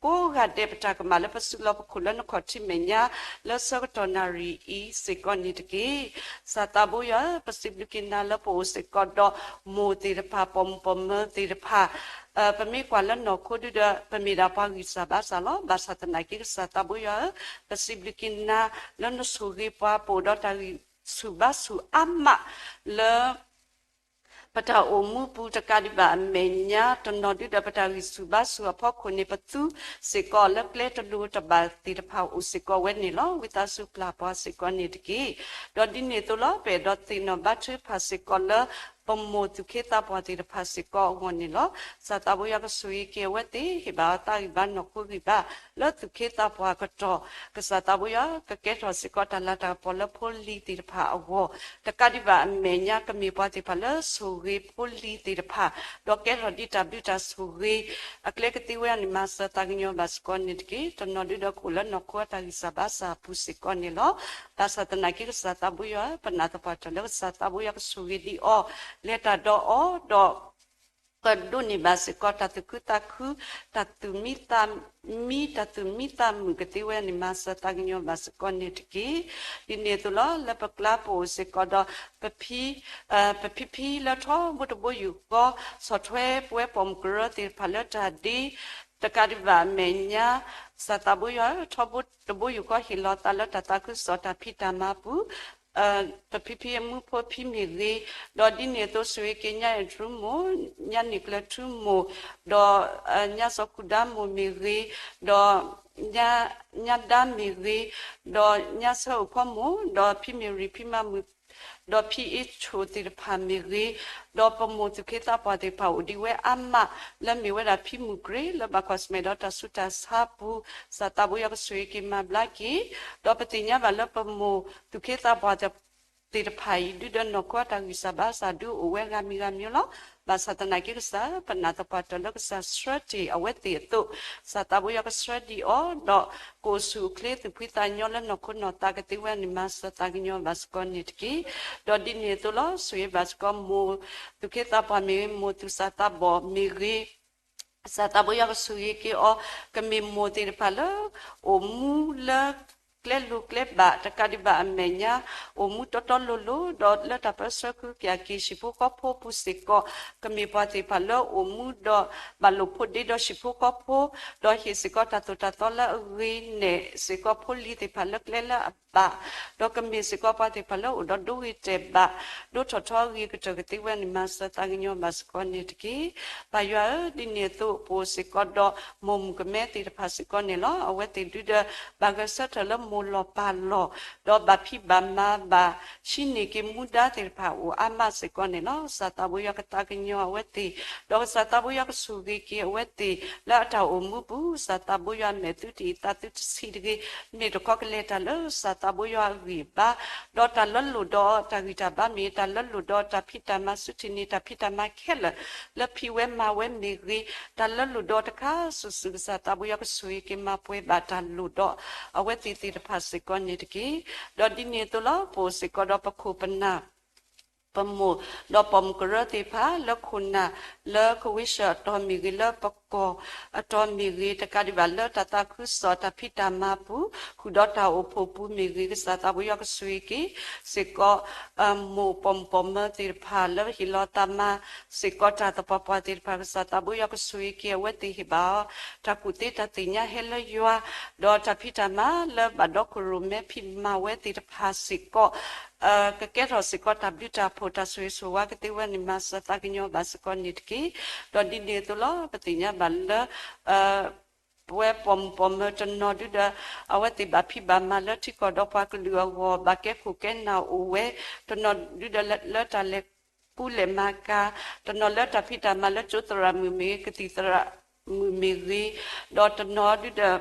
ကိးဂၤဒဲး ပတၢ်ကမၣ်လၢပစုလီၢ်ပခိၣ်လၢနခီၣ်ထံးမဲာ်ညါ လၢဆၢကတီၢ်နၣ်ရံၣ်အံၤစ့ၢ်ကီးန့ၣ်တက့ၢ်. ကစၢ်သးဘိယွၤဧၢ, ပစံးဘျုးက့ၤနၤလၢပအိၣ်စ့ၢ်ကီးဒီးမိၢ်သ့ၣ်တဖၣ် ပိာ်မုၣ်ပိာ်မၢၤသ့ၣ်တဖၣ် ပမ့ၢ်ကွၢ်လၢနီၢ်ခိဒုဒီး ပမ့ၢ်ဒၣ်ပှၤဂံၢ်စၢ်ဘါစၢ်လီၤ. ဘၣ်ဆၣ်သနာ်က့ ကစၢ်သးဘိယွၤဧၢ, ပစံးဘျုးက့ၤနၤလၢနဆိၣ်ဂ့ၤပှၤ ပအိၣ်ဒီးတၢ်ဂံၢ်ဆူၣ်ဘါဆူၣ်အါမးလၢ ပတၢ်အိၣ်မူပူၤ တကးဒံးဘၣ်အမဲာ်ညါ တနီၤဒုဒီးပတၢ်ဂံၢ်ဆူၣ်ဘါဆူၣ်အဖီခိၣ်န့ၣ် ပသူစ့ၢ်ကီးလၢကျဲတလိၤတဘၣ်သ့ၣ်တဖၣ်အိၣ်စ့ၢ်ကီးဝဲန့ၣ်လီၤ. ဝံသးစူၤပျၢ်ပှၤစ့ၢ်ကီးန့ၣ်တက့ၢ်. ဒီးဒ်န့ၣ်အသိးလီၤ ပအဲၣ်ဒိးသ့ၣ်နီၣ်ဘါထုကဖၣ်စ့ၢ်ကီးလၢ ပမိၢ်သူၣ်က့သးပှၢ်သ့ၣ်တဖၣ်စ့ၢ်ကီးအဂီၢ်န့ၣ်လီၤ. ကစၢ်သးဘိယွၤကဆိၣ်ဂ့ၤက့ၤအဝဲသ့ၣ် ဟ့ၣ်ဘၣ်အီၤသးဂံၢ်ဘါနီၢ်ခိဂံၢ်ဘါ လၢသူၣ်က့သးပှၢ်အကတီၢ် ကစၢ်သးဘိယွၤ ကကဲထီၣ်စ့ၢ်ကီးတၢ်လၤတၢ်ကပီၤလၢဖိလံၤသ့ၣ်တဖၣ်အဂီၢ်, တကးဒံးဘၣ်အမဲာ်ညါ ကမ့ၢ်ပှၤသ့ၣ်တဖၣ်လၢဆိၣ်ဂ့ၤဖိလံၤသ့ၣ်တဖၣ်, ဒီးကဲထီၣ်ဒ်တၢ်ဘျုးတၢ်ဆိၣ်ဂ့ၤ အကျဲကသ့ဝဲန့ၣ် မၤစၢၤသးကညီၤဘၣ်စ့ၢ်ကီးန့ၣ်တက့ၢ်. တနီၤဒုဒီးကအိၣ်လၢနီၢ်ခိအတၢ်ဂံၢ်စၢ်ဘါစၢ်အပူၤစ့ၢ်ကီးန့ၣ်လီၤ. ဘၣ်ဆၣ်သနာ်က့ ကစၢ်သးဘိယွၤ ပနာ်သပှၢ်တၢၢ်လၢကစၢ်သးဘိယွၤကဆိၣ်ဂ့ၤဒံးအီၤ, လဲၤတၢ်ဒီးအီၤဒီး ကဒိးန့ၢ်ဘၣ်စ့ၢ်ကီးတၢ်သူၣ်ခုသးခု, တၢ်သူၣ်မံသးမံ, တၢ်သူၣ်မံသးမုာ်ကသ့ဝဲန့ၣ် မၤစၢၤသးကညီၤဘၣ်စ့ၢ်ကီးန့ၣ်တက့ၢ်. ဒ်န့ၣ်အသိးလီၤ လၢပကျါပအိၣ်စ့ၢ်ကီးဒီး ပဖံ ပဖံဖံလၢထီဘိတဘိယူၢ်ဃီ, ဆီၣ်ထွဲပဝဲပိာ်မုၣ်ကရၢသ့ၣ်တဖၣ်လၢတၢ်ဒ့, တကးဒံးဘၣ်အမဲာ်ညါ ကစၢ်သးဘိယွၤ ထီဘိတဘိယူၢ်ဃီ ဟ့ၣ်လီၤသးလၢတၢ်သးခုကစီၣ်တၢ်ဖံးတၢ်မၤပူၤ ပဖံဖံအမူဖိဖံမ့ၢ်ဂ့ၤ, ဒီးဒ်န့ၣ်အသိး ဆိၣ်ဂ့ၤက့ၤညါအဲၣ်ထူမိၢ်, ညါန့ၢ်ကျၢၤထူမိၢ်, ဒီးညါစီၤကူဒါမိၢ်မ့ၢ်ဂ့ၤ, ဒီးညါဒါမ့ၢ်ဂ့ၤ, ဒီးညါဆၢအိၣ်ဖီမိၢ်, ဒီးဖံမ့ၢ်ရံၣ်ဖံမၤမုၣ်, ဒီးဖံအ့ၣ်ဆိၣ်သ့ၣ်တဖၣ်မ့ၢ်ဂ့ၤ, ဒီးပမိၢ်သူၣ်က့သးပှၢ်သ့ၣ်တဖၣ်အိၣ်ဒံးဝဲအါမး လၢမ့ၢ်ဝဲဒၣ်ဖံမုၢ်ကြ့ၤ လၢဘၣ်ကွၢ်ဆၢၣ်မဲာ်ဒီးတၢ်ဆူးတၢ်ဆါပူၤ, ကစၢ်သးဘိယွၤကဆိၣ်ဂ့ၤက့ၤမၤဘျါက့ၤ, ဒီးပသ့ၣ်ညါဘၣ်လၢပမိၢ်သူၣ်က့သးပှၢ်သ့ၣ်တဖၣ်အံၤ ဒုဒီးနီၢ်ခိအတၢ်ဂံၢ်စၢ်ဘါစၢ်ဒုအိၣ်ဝဲဂၤမံၤဂၤမံၤလီၤ. ဘၣ်ဆၣ်သနာ်က့ ကစၢ် ပနာ်သပှၢ်တၢၢ်လၢကစၢ်ဆှၢတ့ၢ်အဝဲသ့ၣ်အသိး, ကစၢ်သးဘိယွၤကဆှၢဒံးအီၤ, ဒီးကအိၣ်ဆူၣ်အိၣ်ချ့သူၣ်ဖှံသးညီလၢနီၢ်ခိနီၢ်သးကသ့ဝဲန့ၣ် မၤစၢၤသးကညီၤဘၣ်စ့ၢ်ကီးန့ၣ်တက့ၢ်. ဒီးဒ်န့ၣ်အသိးလီၤ ဆိၣ်ဂ့ၤဘၣ်စ့ၢ်ကီးမိၢ်သူၣ်က့သးပှၢ်မ့ၢ်ဂ့ၤ မိၢ်သူၣ်စၢ်သးဘီၣ်မ့ၢ်ဂ့ၤ ကစၢ်သးဘိယွၤကဆိၣ်ဂ့ၤက့ၤအီၤ, ကမ့ၢ်မိၢ်သ့ၣ်တဖၣ်လၢ အိၣ်မူလၢကျဲလိၤကျဲဘၣ် တကးဒံးဘၣ်အမဲာ်ညါ အိၣ်မူတီတီလိၤလိၤ ဒီးလၢတၢ်ပၢဆှၢကဟုကယာ်က့ၤဟံၣ်ဖိဃီဖိအပူၤစ့ၢ်ကီး, ကမ့ၢ်ပှၤသ့ၣ်တဖၣ်လၢအိၣ်မူဒီးဘၣ်လိာ်ဖိးဒ့ဒီးဟံၣ်ဖိဃီဖိ, ဒီးဟ့ၣ်စ့ၢ်ကီးတၢ်သိၣ်တၢ်သီလၢအဂ့ၤနဲၣ်စ့ၢ်ကီးဖိလံၤသ့ၣ်တဖၣ်လၢကျဲလၢအဘၣ်, ဒီးကမ့ၢ်စ့ၢ်ကီးပှၤသ့ၣ်တဖၣ်လၢအိၣ်ဒီးဒိဂ့ၤတဲာ်ဘၣ် ဒိထီၣ်ထီအဂ့ၤကတၢၢ်ကသ့ဝဲန့ၣ် မၤစၢၤသးကညီၤဘၣ်စ့ၢ်ကီးန့ၣ်တက့ၢ်. ပၢ်ယွၤဧၢ, ဒ်န့ၣ်အသိး ပအိၣ်စ့ၢ်ကီးဒီးမိၢ်မုၣ်ကမဲသ့ၣ်တဖၣ်စ့ၢ်ကီးန့ၣ်လီၤ. အဝဲသ့ၣ်ဒုဒီး ဘၣ်ဂဲၤဆၢထၢၣ်လၢ မိၢ်လီၤပၢ်လီၤ, ဒီးဘၣ်ဖံးဘၣ်မၤဘၣ် ဟံးန့ၢ်က့ၤမူဒါသ့ၣ်တဖၣ်အိၣ်အါမးစ့ၢ်ကီးန့ၣ်လီၤ. ကစၢ်သးဘိယွၤကသးကညီၤအဝဲသ့ၣ်, ဒီးကစၢ်သးဘိယွၤကဆိၣ်ဂ့ၤက့ၤအဝဲသ့ၣ်လၢအတၢ်အိၣ်မူပူၤ, ကစၢ်သးဘိယွၤမဲာ်သုတအံးသးသုတဆံးတဂ့ၤ, မ့ၢ်တခီကလဲၤတၢ်လၢကစၢ်သးဘိယွၤအဂံၢ်အဘါ, ဒီးတၢ်လၢလိၣ်ဒီးတၢ်ဂံၢ်တၢ်ဘါမ့ၢ်ဂ့ၤ, တၢ်လၢလိၣ်ဒီးတၢ်ဖံးတၢ်မၤ စုထံၣ်န့ၢ်တၢ်ဖံးတၢ်မၤခဲလၢာ် လၢဖံးဝဲမၤဝဲမ့ၢ်ဂ့ၤ, တၢ်လၢလိၣ်ဒီးတခါစုာ်စုာ် ကစၢ်သးဘိယွၤကဆိၣ်ဂ့ၤက့ၤမၤပှဲၤဘၣ်တၢ်လိၣ်ဒီး အဝဲသ့ၣ်သ့ၣ်တဖၣ်စ့ၢ်ကီးန့ၣ်တက့ၢ်. ဒီးဒ်န့ၣ်အသိးလီၤ ပအိၣ်စ့ၢ်ကီးဒီးပခိၣ်ပနၢ် ပမိၢ် ဒီးပိာ်မုၣ်ကရၢသ့ၣ်တဖၣ် လၢခိၣ်နၢ် လၢကဝ့ၢ်ဆှၢအတီၢ်မ့ၢ်ဂ့ၤ, လၢပကီၢ်အတီၢ်မ့ၢ်ဂ့ၤ, တကးဒံးဘၣ်လၢတၢ်သးခုကစီၣ်တၢ်ဖံးတၢ်မၤပူၤ ဃုာ်ဒီးတၢ်အိၣ်ဖှိၣ်ပူၤမ့ၢ်ဂ့ၤ, ကစၢ်သးဘိယွၤကဆိၣ်ဂ့ၤက့ၤစ့ၢ်ကီး မိၢ်ပိာ်မုၣ်ပိာ်မၢၤသ့ၣ်တဖၣ် လၢဟ့ၣ်လီၤသးမၤစ့ၢ်ကီးတၢ်သပှၢ်ပှၢ်သ့ၣ်တဖၣ်, ကစၢ်သးဘိယွၤကဆိၣ်ဂ့ၤက့ၤအဝဲသ့ၣ်ဟ့ၣ်ဘၣ်အီၤ တၢ်ကူၣ်သ့တၢ်သ့ၣ်ညါဟဲလၢယွၤ, ဒီးတၢ်ဖံးတၢ်မၤလၢဘၣ်ဒီခိၣ်ရိၣ်မဲဖံးမၤဝဲသ့ၣ်တဖၣ်စ့ၢ်ကီး ကကဲထီၣ်စ့ၢ်ကီးတၢ်ဘျုးတၢ်ဖှိၣ် တၢ်ဆိၣ်ဂ့ၤဆိၣ်ဝါကသ့ဝဲန့ၣ် မၤစၢၤသးကညီၤဘၣ်စ့ၢ်ကီးန့ၣ်တက့ၢ်. ဒီးဒ်န့ၣ်အသိးလီၤ ပသ့ၣ်ညါဘၣ်လၢ ပဝဲပိာ်မုၣ်ပိာ်မၢၤတနီၤဒုဒီး အဝဲသ့ၣ်ဘၣ်ဖံးဘၣ်မၤလၢထံကီၢ်ဒီးပှၤကလုာ်အဂီၢ် ဘၣ်ကဲခိၣ်ကဲနၢ်အိၣ်ဝဲ, တနီၤဒုဒီးလၢတၢ်လဲၤကူလဲၤမၤကၤ, တနီၤလၢတၢ်ဖံးတၢ်မၤလၢကၠိသရၣ်မုၣ်မ့ၢ်ဂ့ၤ ကသံၣ်သရၣ်မုၣ်မ့ၢ်ဂ့ၤ, ဒီးတနီၤဒုဒီး တၢ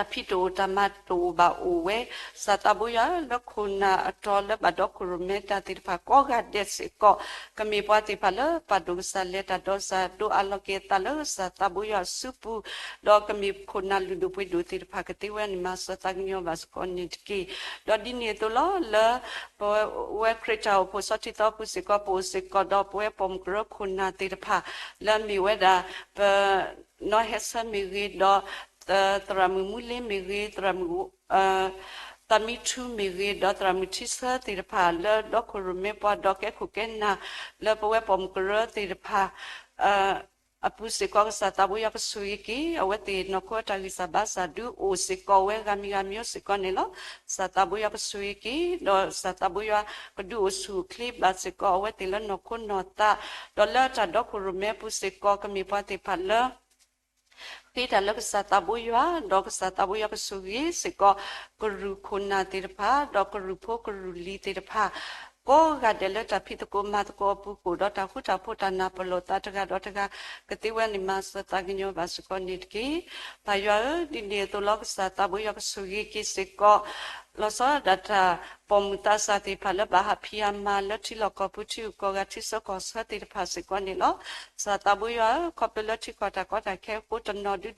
်ဖံးတအိၣ်တၢ်မၤတအိၣ်ဘၣ်အိၣ်ဝဲ, ကစၢ်သးဘိယွၤလၢခိၣ်နၢ်အတီၢ်လၢဘၣ်ဒီခိၣ်ရိၣ်မဲတၢ်သ့ၣ်တဖၣ်ကိးဂၤဒဲးစ့ၢ်ကီး ကမ့ၢ်ပှၤသ့ၣ်တဖၣ်လၢပာ်ဒိၣ်ကစၢ် လဲၤတၢ်ဒီးကစၢ် ဒိးအလီၤက့ၤအသးလၢကစၢ်သးဘိယွၤအစုပူၤ, ဒီးကမ့ၢ်ခိၣ်နၢ်လုၢ်ဒိၣ်ပှ့ၤဒိၣ်သ့ၣ်တဖၣ်ကသ့ဝဲန့ၣ် မၤစၢၤသးကညီၤဘၣ်စ့ၢ်ကီးန့ၣ်တက့ၢ်. ဒီးဒ်န့ၣ်အသိးလီၤ လၢ ပဝဲခရံာ်တၢ်အိၣ်ဖှိၣ်ဆီထံသီပူၤစ့ၢ်ကီး ပအိၣ်စ့ၢ်ကီးဒီးပဝဲပိာ်မုၣ်ကရၢခိၣ်နၢ်သ့ၣ်တဖၣ် လၢအမ့ၢ်ဝဲဒၣ် ပနီၢ်ဟဲဆၢမ့ၢ်ဂ့ၤ, ဒီး သရၣ်မုၣ်မူလ့မ့ၢ်ဂ့ၤ, သရၣ်မုၣ် သးမံထူမ့ၢ်ဂ့ၤ, ဒီးသရၣ်မုၣ်ထံဆၢသ့ၣ်တဖၣ် လၢဒီခိၣ်ရိၣ်မဲပှၤဒီးကဲခိၣ်ကဲနၢ် လၢပဝဲပိာ်မုၣ်ကရၢသ့ၣ်တဖၣ် အပူၤစ့ၢ်ကီး ကစၢ်သးဘိယွၤကဆိၣ်ဂ့ၤက့ၤ အဝဲသ့ၣ်နီၢ်ခိအတၢ်ဂံၢ်စၢ်ဘါစၢ်ဒုအိၣ်စ့ၢ်ကီးဝဲဂၤမံၤဂၤမံၤစ့ၢ်ကီးန့ၣ်လီၤ. ကစၢ်သးဘိယွၤကဆိၣ်ဂ့ၤက့ၤ ဒီးကစၢ်သးဘိယွၤကဒုးအိၣ်ဆူၣ်အိၣ်ချ့ဘၣ်စ့ၢ်ကီး အဝဲသ့ၣ်လၢနီၢ်ခိနီၢ်သး ဒီးလၢတၢ်ဒီခိၣ်ရိၣ်မဲပူၤစ့ၢ်ကီး ကမ့ၢ်ပှၤသ့ၣ်တဖၣ်လၢ ဃ့တၢ်လၢကစၢ်သးဘိယွၤ ဒီးကစၢ်သးဘိယွၤကဆိၣ်ဂ့ၤစ့ၢ်ကီး ကရူၢ်ခိၣ်နၢ်သ့ၣ်တဖၣ် ဒီးကရူၢ်ဖိကရူၢ်လံၤသ့ၣ်တဖၣ် ကိးဂၤဒဲးလၢတၢ်ဖံးသကိးမၤသကိးအပူၤကအိၣ်ဒီးတၢ်ဃူတၢ်ဖိးတၢ်နၢ်ပၢၢ်လိာ်သးတဂၤဒီးတဂၤ ကသ့ဝဲန့ၣ် မၤစၢၤသးကညီၤဘၣ်စ့ၢ်ကီးန့ၣ်တက့ၢ်. ပၢ်ယွၤဧၢ, ဒ်န့ၣ်အသိးလီၤ ကစၢ်သးဘိယွၤကဆိၣ်ဂ့ၤက့ၤစ့ၢ်ကီး လီၤဆီဒၣ်တၢ်ပိာ်မုၣ်သးစၢ်သ့ၣ်တဖၣ်လၢဘၣ်ဟးဖံးအမၤလၢထံလီၢ်ကီၢ်ပူၤ ထံဂုၤကီၢ်ဂၤ ထံဆၢကီၢ်ဆၢသ့ၣ်တဖၣ်စ့ၢ်ကီးန့ၣ်လီၤ. ကစၢ်သးဘိယွၤဧၢ, ခီဖျိလၢထံကီၢ်တၢ်ကီတၢ်ခဲအဃိ တနီၤဒုဒီး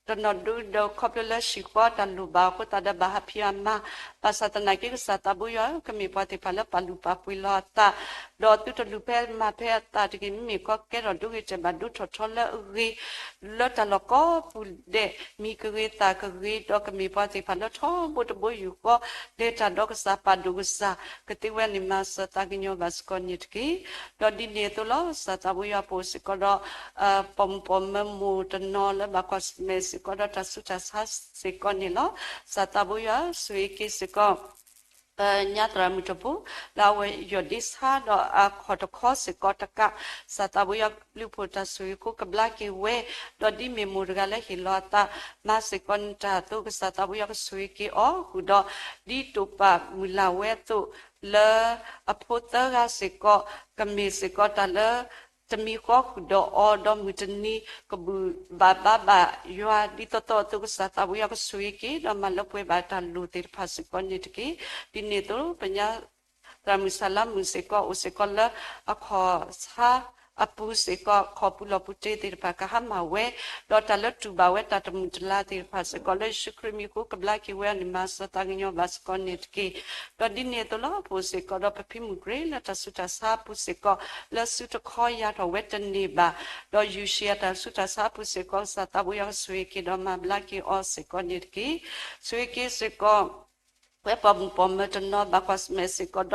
တနီၤဒုဒီးခီဖျိလၢဟံၣ်ဃီတၢ်လိၣ်ဘၣ်အဃိသတးဒီးဘၣ်ဟးဖံးအမၤ, ဘၣ်ဆၣ်သနာ်က့ ကစၢ်သးဘိယွၤဧၢ, ကမ့ၢ်ပှၤသ့ၣ်တဖၣ်လၢပာ်လုၢ်ပာ်ပှ့ၤလီၤအသး, ဒီးသုတလူၤဖဲမၤဖဲအသးတဂ့ၤ, မ့မ့ၢ်ခီကဲထီၣ်ဒိဂ့ၤတဲာ်ဘၣ်ဒိထီၣ်ထီလၢအဂ့ၤ လၢတၢ်လီၢ်ကိးပူၤဒဲး မံၤကဂ့ၤသးကဂ့ၤ, ဒီးကမ့ၢ်ပှၤသ့ၣ်တဖၣ်လၢထီဘိတဘိယူၢ်ဃီ လဲၤတၢ်ဒီးကစၢ်ပာ်ဒိၣ်ကစၢ်, ကသ့ဝဲန့ၣ်မၤစၢၤသးကညီၤဘၣ်စ့ၢ်ကီးန့ၣ်တက့ၢ်. ဒီးဒ်န့ၣ်အသိးလီၤ ကစၢ်သးဘိယွၤပအိၣ်စ့ၢ်ကီးဒီး ပိာ်မုၣ်ပိာ်မၢၤမိၢ်တနီၤလၢဘၣ်ကွၢ်ဆၢၣ်မဲာ်စ့ၢ်ကီးဒီးတၢ်ဆူးတၢ်ဆါစ့ၢ်ကီးန့ၣ်လီၤ. ကစၢ်သးဘိယွၤဧၢ, ဆိၣ်ဂ့ၤက့ၤစ့ၢ်ကီး ပညါသရၣ်မုၣ်တဘိ လၢအဝဲယီၢ်ဒ့ဆါဒီးအခီၣ်တခီစ့ၢ်ကီးတကး, ကစၢ်သးဘိယွၤကဘျုးဖှိၣ်တၢ်ဆိၣ်ဂ့ၤကိးကဘျါက့ၤဝဲ, ဒီးဒ်မ့ၢ်မိၢ်တဂၤလၢဟ့ၣ်လီၤအသး မၤစ့ၢ်ကီးန့ၣ်တၢ်အသိး ကစၢ်သးဘိယွၤကဆိၣ်ဂ့ၤက့ၤအီၤဃုာ်ဒီး ဒ်တိာ်ပာ်မုၢ်လၢ်ဝဲအသိး လၢအဖိသၢဂၤစ့ၢ်ကီး ကမ့ၢ်စ့ၢ်ကီးတၢ်လၢ တမံၤဃီဃုာ်ဒီးအီၤ ဒီးမုၢ်တနံၤ ကဘူၣ်ဘၣ်ဘါဘၣ်ယွၤဒ်သိးသိးအသိး ကစၢ်သးဘိယွၤကဆိၣ်ဂ့ၤက့ၤ ဒီးမၤလၢပှဲၤဘၣ်တၢ်လိၣ်သ့ၣ်တဖၣ်စ့ၢ်ကီးန့ၣ်တက့ၢ်. ဒ်န့ၣ်အသိး ပညါ သရၣ်မုၣ်စၢ်လါမုၣ်စ့ၢ်ကီး အိၣ်စ့ၢ်ကီးလၢအခီၣ်ဆါအပူၤစ့ၢ်ကီး ခီၣ်ပူၤလီၢ်ပူၤတ့သ့ၣ်တဖၣ် ကဟါမၢ်ဝဲ, ဒီးတၢ်လၢတူၢ်ဘၣ်ဝဲတၢ်တမုာ်တလၤသ့ၣ်တဖၣ်စ့ၢ်ကီး လၢယ့ၣ်ၡူးခရံာ်မံၤအဃိ ကဘျါက့ၤဝဲအီၤန့ၣ် မၤစၢၤသးကညီၤဘၣ်စ့ၢ်ကီးန့ၣ်တက့ၢ်. ဒီးဒ်န့ၣ်အသိးလီၤ ပအိၣ်စ့ၢ်ကီးဒီးပဖံမုၢ်ကရ့လၢတၢ်ဆူးတၢ်ဆါအပူၤစ့ၢ်ကီး လၢစုတခီယၤထီၣ်ဝဲတန့ၢ်ဘၣ်, ဒီးယူၤယံၤအတၢ်ဆူးတၢ်ဆါအပူၤစ့ၢ်ကီး ကစၢ်သးဘိယွၤကဆိၣ်ဂ့ၤက့ၤဒီးမၤဘျါက့ၤအီၤစ့ၢ်ကီးန့ၣ်တက့ၢ်. ဆိၣ်ဂ့ၤက့ၤစ့ၢ်ကီး ပဝဲပိာ်မုၣ်ပိာ်မၢၤတနီၤ ဘၣ်ကွၢ်ဆၢၣ်မဲာ်စ့ၢ်ကီးဒီး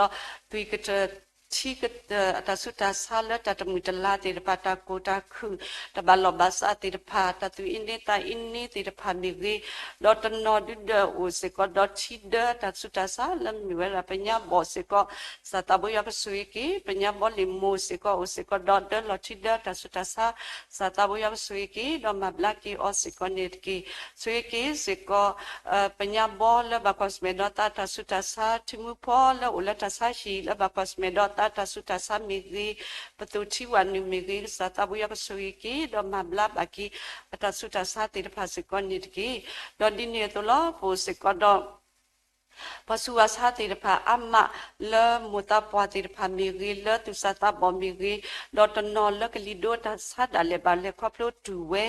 သွံၣ်ကတၢၢ် ထံကတၢၢ်အတၢ်ဆူးတၢ်ဆါလၢတၢ်တမုာ်တလၤသ့ၣ်တဖၣ် တၢ်ကိၢ်တၢ်ခုၣ် တၢ်ဘၣ်လီၢ်ဘၣ်စးသ့ၣ်တဖၣ် တၢ်သူၣ်အ့န့သးအ့န့သ့ၣ်တဖၣ်မ့ၢ်ဂ့ၤ, ဒီးတနီၤဒုဒၢအိၣ်စ့ၢ်ကီးဒီးထံဒၢတၢ်ဆူးတၢ်ဆါလၢမ့ၢ်ဝဲဒၣ်ပညါဘီၣ်စ့ၢ်ကီး ကစၢ်သးဘိယွၤကဆိၣ်ဂ့ၤက့ၤ, ပညါဘီလ့ၣ်မိၢ်စ့ၢ်ကီးအိၣ်စ့ၢ်ကီးဒီးဒၢလီၢ်ထံဒၢတၢ်ဆူးတၢ်ဆါ ကစၢ်သးဘိယွၤကဆိၣ်ဂ့ၤက့ၤ ဒီးမၤဘျါက့ၤအီၤစ့ၢ်ကီးန့ၣ်တက့ၢ်. ဆိၣ်ဂ့ၤက့ၤစ့ၢ်ကီး ပညါဘီလၢဘၣ်ကွၢ်ဆၢၣ်မဲာ်ဒီးသးတၢ်ဆူးတၢ်ဆါ, ထံမူဖီလၢအိၣ်လၢတၢ်ဆါဟံၣ်လၢဘၣ်ကွၢ်ဆၢၣ်မဲာ်ဒီးသးတၢ်ဆူးတၢ်ဆါမ့ၢ်ဂ့ၤ, ပသိၣ်ထံဝၣ်နုာ်မ့ၢ်ဂ့ၤ, ကစၢ်သးဘိယွၤကဆိၣ်ဂ့ၤက့ၤ ဒီးမၤဘျါဘၣ်က့ၤ အတၢ်ဆူးတၢ်ဆါသ့ၣ်တဖၣ်စ့ၢ်ကီးန့ၣ်တက့ၢ်. ဒီးဒ်န့ၣ်အသိးလီၤ ပအိၣ်စ့ၢ်ကီးဒီး ပှၤဆူးပှၤဆါသ့ၣ်တဖၣ်အါမး လၢမိၢ်သးပှၢ်သ့ၣ်တဖၣ်မ့ၢ်ဂ့ၤ, လၢသူၣ်စၢ်သးဘီၣ်မ့ၢ်ဂ့ၤ, ဒီးတနီၤလၢကလံၤဒိတၢ်ဆါဒၣ်လဲာ်ဘၣ်လဲၤခီဖျိတုၤဝဲ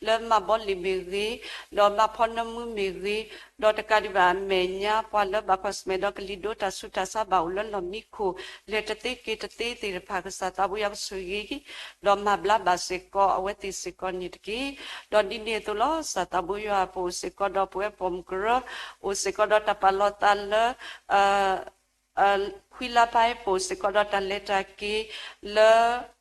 လၢမၢ်ဘီလ့ၣ်မ့ၢ်ဂ့ၤ, ဒီးမၢ်ဖီနၢမူမ့ၢ်ဂ့ၤ, ဒီးတကးဒံးဘၣ်အမဲာ်ညါ ပှၤလၢဘၣ်ကွၢ်ဆၢၣ်မဲာ်ဒီးကလံၤဒိတၢ်ဆူးတၢ်ဆါဘၣ်အိၣ်လၢလီၢ်မံခိၣ် လဲၤတသ့က့ၤတသ့သ့ၣ်တဖၣ် ကစၢ်သးဘိယွၤကဆိၣ်ဂ့ၤ ဒီးမၤဘျါဘၣ်စ့ၢ်ကီးအဝဲသ့ၣ်စ့ၢ်ကီးန့ၣ်တက့ၢ်. ဒီးဒ်န့ၣ်အသိးလီၤ ကစၢ်သးဘိယွၤပအိၣ်စ့ၢ်ကီးဒီးပဝဲပိာ်မုၣ်ကရၢ အိၣ်စ့ၢ်ကီးဒီးတၢ်ပာ်လီၤသးလၢ ခွံလါပၢ်ပအိၣ်စ့ၢ်ကီးဒီးတၢ်လဲၤတၢ်က့ၤ လၢ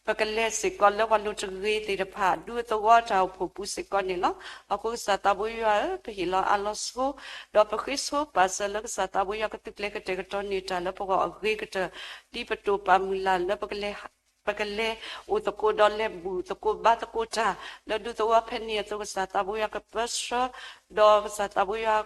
ပကလဲၤစ့ၢ်ကီးလၢပှၤလိၤတဂ့ၤသ့ၣ်တဖၣ် ဒူသဝီတၢ်အိၣ်ဖှိၣ်ပူၤစ့ၢ်ကီးန့ၣ်လီၤ. အဃိကစၢ်သးဘိယွၤဧၢ, ပဟ့ၣ်လီၤအါလီၤဆိ ဒီးပဃ့ဆိပာ်စၢၤလၢကစၢ်သးဘိယွၤကသုးကျဲၤကတဲာ်ကတီၤန့ၢ်တၢ်လၢပဂီၢ်အဂ့ၤကတၢၢ် ဒ်ပတိာ်ပာ်မုၢ်လၢ်လၢ ပကလဲၤအိၣ်သကိးဒီးလဲၤဘူၣ်သကိးဘါသကိးတၢ် လၢဒူသဝီဖဲန့ၣ်အသိး ကစၢ်သးဘိယွၤကပၢဆှၢ ဒီးကစၢ်သးဘိယွၤ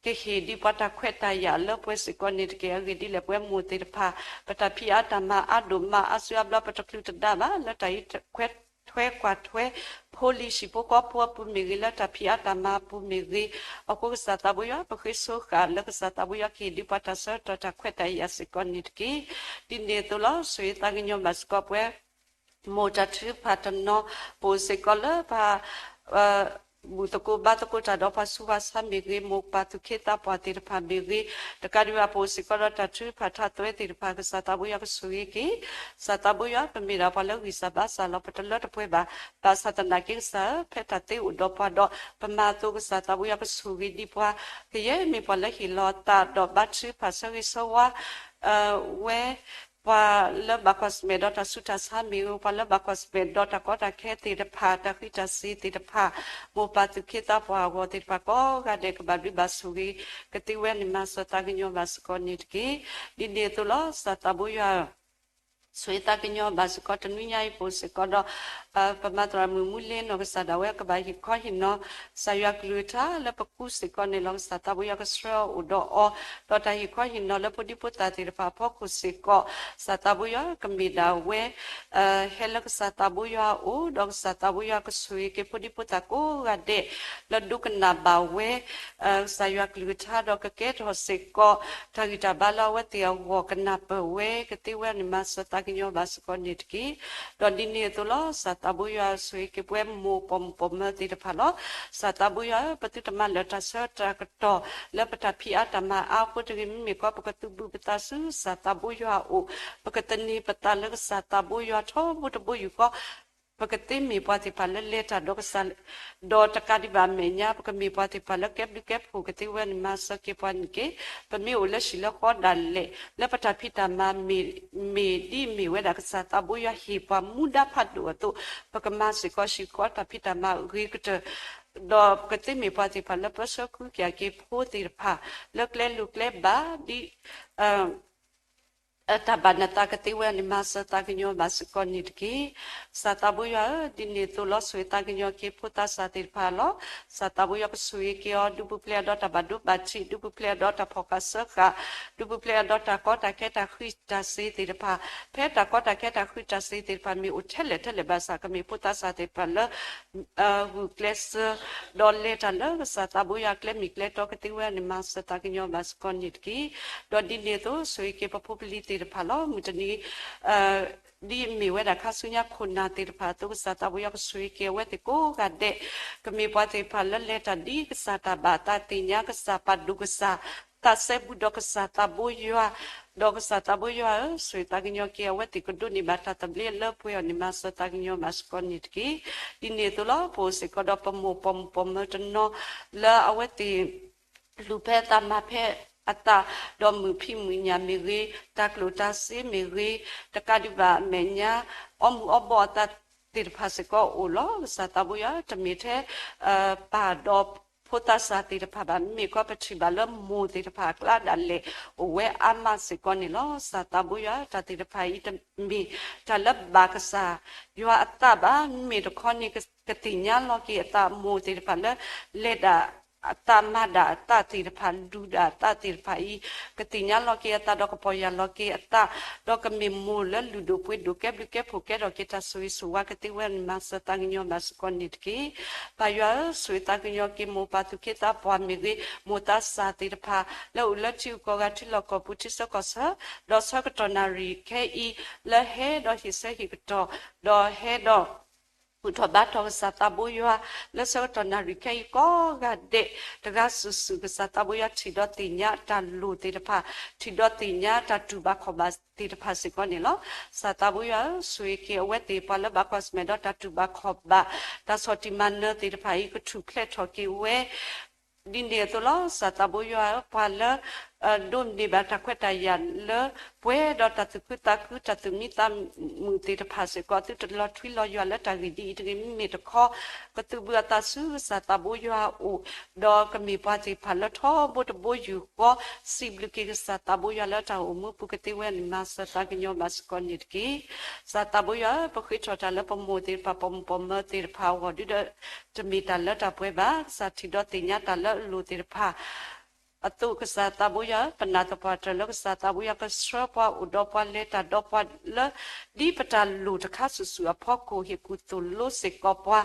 ကဟ့ၣ်ဒံးပှၤတၢ်ခွဲးတၢ်ယာ်လၢပှဲၤစ့ၢ်ကီးန့ၣ်တက့ၢ်. အဂ့ၢ်ဒ်လဲၣ် ပဝဲမိၢ်သ့ၣ်တဖၣ် ပတၢ်ဖံးအါတၢ်မၤအါဒိၣ်မး အါစုအါဘျီ ပတချုးတဒါဘၣ် လၢတၢ်အံးထွဲကွၢ်ထွဲ ဖိလံၤဟံၣ်ဖိဃီဖိအပူၤမ့ၢ်ဂ့ၤ လၢတၢ်ဖံးအါတၢ်မၤအပူၤမ့ၢ်ဂ့ၤ, အဃိကစၢ်သးဘိယွၤ ပဃ့ဆိဃာ်လၢကစၢ်သးဘိယွၤကဟ့ၣ်ဒံးပှၤတၢ်ဆၢကတီၢ်တၢ်ခွဲးတၢ်ယာ်စ့ၢ်ကီးန့ၣ်တက့ၢ်. ဒ်န့ၣ်အသိးလီၤ ဆိၣ်ဂ့ၤသးကညီၤဘၣ်စ့ၢ်ကီးပဝဲ မိၢ်တၢ်ထုကဖၣ်တနီၤ ပအိၣ်စ့ၢ်ကီးလၢပှၤ ဘူၣ်သကိးဘါသကိးတၢ်ဒီးပှၤဆူးပှၤဆါမ့ၢ်ဂ့ၤ, မိၢ်ပၢ်သူၣ်က့သးပှၢ်သ့ၣ်တဖၣ်မ့ၢ်ဂ့ၤ, တကးဒံးဘၣ်ပအိၣ်စ့ၢ်ကီးဒီးတၢ်ထုကဖၣ်ထးသွဲသ့ၣ်တဖၣ် ကစၢ်သးဘိယွၤကဆိၣ်ဂ့ၤက့ၤ, ကစၢ်သးဘိယွၤ ပမ့ၢ်ဒၣ်ပှၤလၢဂံၢ်စၢ်ဘါစၢ်လီၤ ပတလၢတပှဲၤဘၣ်, ဘၣ်ဆၣ်သနာ်က့ကစၢ်ဧၢ ဖဲတၢ်သ့အိၣ်ဒီးပှၤဒီး ပမၤအသိးကစၢ်သးဘိယွၤကဆိၣ်ဂ့ၤဒံးပှၤ, ကယဲၢ်မ့ၢ်ပှၤလၢဟ့ၣ်လီၤသးဒီးဘါထုကဖၣ်ဆၢဂ့ၤဆၢဝါ ဝဲ ပှၤလၢဘၣ်ကွၢ်ဆၢၣ်မဲာ်ဒီးတၢ်ဆူးတၢ်ဆါမ့ၢ်ဂ့ၤ, ပှၤလၢဘၣ်ကွၢ်ဆၢၣ်မဲာ်ဒီးတၢ်ကီတၢ်ခဲသ့ၣ်တဖၣ်, တၢ်ဃံးတၢ်စ့ၤသ့ၣ်တဖၣ်, မိၢ်ပၢ်သူၣ်က့သးပှၢ်အဂီၢ်သ့ၣ်တဖၣ် ကိးဂၤဒဲး ကဘၣ်ဘျုးဘၣ်ဆိၣ်ဂ့ၤ ကသ့ဝဲန့ၣ်မၤစၢၤသးကညီၤဘၣ်စ့ၢ်ကီးန့ၣ်တက့ၢ်. ဒ်န့ၣ်အသိးလီၤ ကစၢ်သးဘိယွၤဧၢ ဆိၣ်ဂ့ၤသးကညီၤဘၣ်စ့ၢ်ကီး တနွံညါအံၤပအိၣ်စ့ၢ်ကီးဒီး ပမၤသရၣ်မုၣ်မူလ့နီၢ်ကစၢ်ဒၣ်ဝဲ ကဘၣ်ဟ့ၣ်ခီဟ့ၣ်နီၤ ကစၢ်ယွၤကလုၢ်ကထါလၢပကူစ့ၢ်ကီးန့ၣ်လီၤ. ကစၢ်သးဘိယွၤကဆှၢအီၤအိၣ်ဒီးအီၤ, ဒီးတၢ်ဟ့ၣ်ခီဟ့ၣ်နီၤလၢဖိဒံဖိသၣ်သ့ၣ်တဖၣ်အဖီခိၣ်စ့ၢ်ကီး, ကစၢ်သးဘိယွၤကမ့ၢ်ဒၣ်ဝဲ ဟဲလၢကစၢ်သးဘိယွၤအအိၣ်, ဒီးကစၢ်သးဘိယွၤကဆိၣ်ဂ့ၤက့ၤဖိဒံဖိသၣ်ကိးဂၤဒဲး လၢဒိကနၣ်ဘၣ်ဝဲ ကစၢ်ယွၤကလုၢ်ကထါ ဒီးကကဲထီၣ်စ့ၢ်ကီး တၢ်ဂံၢ်တၢ်ဘါလၢအဝဲသ့ၣ်အဂီၢ် ကနၢ်ပၢၢ်ဝဲ ကသ့ဝဲန့ၣ်မၤစၢၤသးကညီၤဘၣ်စ့ၢ်ကီးန့ၣ်တက့ၢ်. ဒီးဒ်န့ၣ်အသိးလီၤ ကစၢ်သးဘိယွၤဆိၣ်ဂ့ၤက့ၤပဝဲမိၢ်ပိာ်မုၣ်ပိာ်မၢၤသ့ၣ်တဖၣ်လီၤ. ကစၢ်သးဘိယွၤဧၢ ပသုတမၤလၢာ်တၢ်ဆၢတၢ်ကတီၢ် လၢပတၢ်ဖံးအါတၢ်မၤအါအဃိတဂ့ၤ, မ့မ့ၢ်ကီး ပကသုးဘူးပသးဆူကစၢ်သးဘိယွၤအအိၣ်, ပကသန့ၤပသးလၢကစၢ်သးဘိယွၤထီဘိတဘိယူၢ်ဃီ ပကသ့မ့ၢ်ပှၤသ့ၣ်တဖၣ်လၢလဲၤတၢ်ဒီးကစၢ်, ဒီးတကးဒံးဘၣ်အမဲာ်ညါ ပကမ့ၢ်ပှၤသ့ၣ်တဖၣ်လၢကဲဘျုးကဲဖှိၣ်ကသ့ဝဲန့ၣ် မၤစၢၤက့ၤပှၤန့ၣ်တက့ၢ်. ပမ့ၢ်အိၣ်လၢဟံၣ်လၢဃီဒၣ်လဲာ် လၢပတၢ်ဖံးတၢ်မၤမ့ၢ်, မ့ၢ်ဒ်အမ့ၢ်ဝဲဒၣ်ကစၢ်သးဘိယွၤဟ့ၣ်ပှၤမူဒါဖးဒိၣ်အသိး, ပကမၤစ့ၢ်ကီးဟံၣ်ဃီတၢ်ဖံးတၢ်မၤအဂ့ၤကတၢၢ်, ဒီးပကသ့မ့ၢ်ပှၤသ့ၣ်တဖၣ်လၢပၢဆှၢကဟုကယာ်က့ၤဖိသ့ၣ်တဖၣ် လၢကျဲလိၤကျဲဘၣ်ဒ် တၢ်ဘၣ်နသးကသ့ဝဲန့ၣ် မၤစၢၤသးကညီၤဘၣ်စ့ၢ်ကီးန့ၣ်တက့ၢ်. ကစၢ်သးဘိယွၤဧၢ, ဒ်န့ၣ်အသိးလီၤ ဆိၣ်ဂ့ၤသးကညီၤက့ၤဖိသးစၢ်သ့ၣ်တဖၣ်လီၤ. ကစၢ်သးဘိယွၤကဆိၣ်ဂ့ၤက့ၤအီၤ ဒုးပူၤဖျဲးအီၤဒီးတၢ်ဘၣ်ဒိဘၣ်ထံး, ဒုးပူၤဖျဲးအီၤဒီးတၢ်ဖီၣ်ဃာ်စၢဃာ်, ဒုးပူၤဖျဲးအီၤဒီးတၢ်ကီတၢ်ခဲတၢ်ဃံးတၢ်စ့ၤသ့ၣ်တဖၣ်, ဖဲတၢ်ကီတၢ်ခဲတၢ်ဃံးတၢ်စ့ၤသ့ၣ်တဖၣ် မ့ၢ်အိၣ်ထဲလဲၣ်ထဲလဲၣ်ဘၣ်ဆၣ် ကမ့ၢ်ဖိသးစၢ်သ့ၣ်တဖၣ်လၢ ဂုာ်ကျဲးစၢး ဒီးလဲၤတၢ်လၢကစၢ်သးဘိယွၤအကျဲမ့ၢ်ကျဲတီကသ့ဝဲန့ၣ် မၤစၢၤသးကညီၤဘၣ်စ့ၢ်ကီးန့ၣ်တက့ၢ်. ဒီးဒ်န့ၣ်အသိး ဆိၣ်ဂ့ၤက့ၤပဖိပလံၤသ့ၣ်တဖၣ်လီၤ. မုၢ်တနံၤ ဒ်အမ့ၢ်ဝဲဒၣ်ခါဆူညါခိၣ်နၢ်သ့ၣ်တဖၣ်အသိး ကစၢ်သးဘိယွၤကဆိၣ်ဂ့ၤက့ၤအဝဲသ့ၣ်ကိးဂၤဒဲး, ကမ့ၢ်ပှၤသ့ၣ်တဖၣ်လၢလဲၤတၢ်ဒ်ကစၢ်တၢ်ဘၣ်အသးသ့ၣ်ညါ ကစၢ်ပာ်ဒိၣ်ကစၢ် သးစဲဘူးဒီးကစၢ်သးဘိယွၤ, ဒီးကစၢ်သးဘိယွၤဧၢ, ဆိၣ်ဂ့ၤသးကညီၤက့ၤအဝဲသ့ၣ်ကဒိးန့ၢ်ဘၣ်တၢ်သဘျ့လၢပှဲၤအီၤန့ၣ် မၤစၢၤသးကညီၤဘၣ်စ့ၢ်ကီးန့ၣ်တက့ၢ်. ဒ်န့ၣ်အသိးလီၤ ပအိၣ်စ့ၢ်ကီးဒီးပမိၢ်ပိာ်မုၣ်ပိာ်မၢၤတနီၤ လၢအဝဲသ့ၣ် လူၤဖဲအသးမၤဖဲ အသး, ဒီးမုာ်ဖံးမုာ်ညၣ်မ့ၢ်ဂ့ၤ, တၢ်ကျိၣ်တၢ်စ့မ့ၢ်ဂ့ၤ, တကးဒံးဘၣ်အမဲာ်ညါ အီမူၤအီဘီအသးသ့ၣ်တဖၣ်စ့ၢ်ကီးအိၣ်လီၤ. ကစၢ်သးဘိယွၤ တမ့ၢ်ထဲ ပၢ်ဒီးဖိသးစၢ်သ့ၣ်တဖၣ်ဘၣ်, မ့မ့ၢ်ကီးပထံၣ်ဘၣ်လၢမိၢ်သ့ၣ်တဖၣ်အကျါဒၣ်လဲာ် အိၣ်ဝဲအါမးစ့ၢ်ကီးန့ၣ်လီၤ. ကစၢ်သးဘိယွၤ တၢ်သ့ၣ်တဖၣ်အံၤတမ့ၢ်တၢ်လၢဘၣ်ကစၢ်ယွၤအသးဘၣ်, မ့မ့ၢ်တခီန့ၣ် ကသ့ၣ်ညါလီၤက့ၤအသးမိၢ်သ့ၣ်တဖၣ်လၢ လဲၤဒၣ်အသးမၤဒၣ်အသးသ့ၣ်တဖၣ် လူၤဒၣ်အသးသ့ၣ်တဖၣ်အံၤ ကသ့ၣ်ညါလီၤက့ၤအသး ဒီးကပီၢ်ယၢ်လီၤက့ၤအသး, ဒီးကမ့ၢ်မိၢ်လၢလုၢ်ဒိၣ်ပှ့ၤဒိၣ် ကဲဘျုးကဲဖှိၣ်ကဲထီၣ်က့ၤတၢ်ဆိၣ်ဂ့ၤဆိၣ်ဝါကသ့ဝဲန့ၣ် မၤစၢၤသးကညီၤဘၣ်စ့ၢ်ကီးန့ၣ်တက့ၢ်. ပၢ်ယွၤဧၢ, ဆိၣ်ဂ့ၤသးကညီၤက့ၤမိၢ်ပၢ်သူၣ်က့သးပှၢ်မ့ၢ်ဂ့ၤ, မိၢ်သးစၢ်သ့ၣ်တဖၣ် လၢအိၣ်လၢထံဂုၤကီၢ်ဂၤ ထံလီၢ်ကီၢ်ပူၤ ထံဆၢကီၢ်ဆၢ, ဒီးဆၢကတီၢ်နၣ်ရံၣ်ခဲအံၤ လၢဟဲဒီးဟ့ၣ်ဆၢဟ့ၣ်ကတီၢ်, ဒီးဟဲဒီး ဘူၣ်ထီၣ်ဘါထီၣ်ကစၢ်သးဘိယွၤ လၢဆၢကတီၢ်နၣ်ရံၣ်ခဲအံၤကိးဂၤဒဲး တဂၤစုာ်စုာ် ကစၢ်သးဘိယွၤ ထံၣ်ဒီးသ့ၣ်ညါတၢ်လိၣ်သ့ၣ်တဖၣ်, ထံၣ်ဒီးသ့ၣ်ညါတၢ်တူၢ်ဘၣ်ခီၣ်ဘၣ်သ့ၣ်တဖၣ်စ့ၢ်ကီးန့ၣ်လီၤ. ကစၢ်သးဘိယွၤဧၢ, ဆိၣ်ဂ့ၤက့ၤအဝဲသ့ၣ်ပှၤလၢဘၣ်ကွၢ်ဆၢၣ်မဲာ်ဒီးတၢ်တူၢ်ဘၣ်ခီၣ်ဘၣ် တၢ်ဆီၣ်တံၢ်မၤနၢၤသ့ၣ်တဖၣ်အံၤ ကထူၣ်ဖျဲးထီၣ်က့ၤဝဲ ဒ်န့ၣ်အသိးလီၤ. ကစၢ်သးဘိယွၤဧၢ, ပှၤလၢ ဒိးန့ၢ်ဘၣ်တၢ်ခွဲးတၢ်ယာ်လၢပှဲၤဒီးတၢ်သူၣ်ခုသးခု တၢ်သူၣ်မံသးမုာ်သ့ၣ်တဖၣ်စ့ၢ်ကီး သုတလီၤထွံလီၤယွၤလၢတၢ်ဂ့ၢ်ဒ်အံၤတဂ့ၤ, မ့မ့ၢ်တခီ ကသုးဘူးအသးဆူကစၢ်သးဘိယွၤအအိၣ်, ဒီးကမ့ၢ်ပှၤသ့ၣ်တဖၣ်လၢထီဘိတဘိယူၢ်ဃီ စံးဘျုးက့ၤကစၢ်သးဘိယွၤလၢတၢ်အိၣ်မူပူၤကသ့ဝဲန့ၣ် မၤစၢၤသးကညီၤဘၣ်စ့ၢ်ကီးန့ၣ်တက့ၢ်. ကစၢ်သးဘိယွၤဧၢ, ပဃ့ထီၣ်တၢ်လၢပမိၢ်သ့ၣ်တဖၣ် ပမိၢ်ပမိၢ်သ့ၣ်တဖၣ်အဂီၢ် ဒုဒီး တမ့ၢ်တၢ်လၢတၢ်ပှဲၤဘၣ်. ကစၢ်ထံၣ်ဒီးသ့ၣ်ညါတၢ်လၢအလိၣ်သ့ၣ်တဖၣ် အသိးကစၢ်သးဘိယွၤဧၢ, ပနာ်သပှၢ်တၢၢ်လၢကစၢ်သးဘိယွၤကဆှၢပှၤအိၣ်ဒီးပှၤလဲၤတၢ်ဒီးပှၤလၢ ဒ်ပတၢ်လိၣ်တခါစုာ်စုာ်အဖီခိၣ် ဟ့ၣ်ကူၣ်သိၣ်လိစ့ၢ်ကီးပှၤ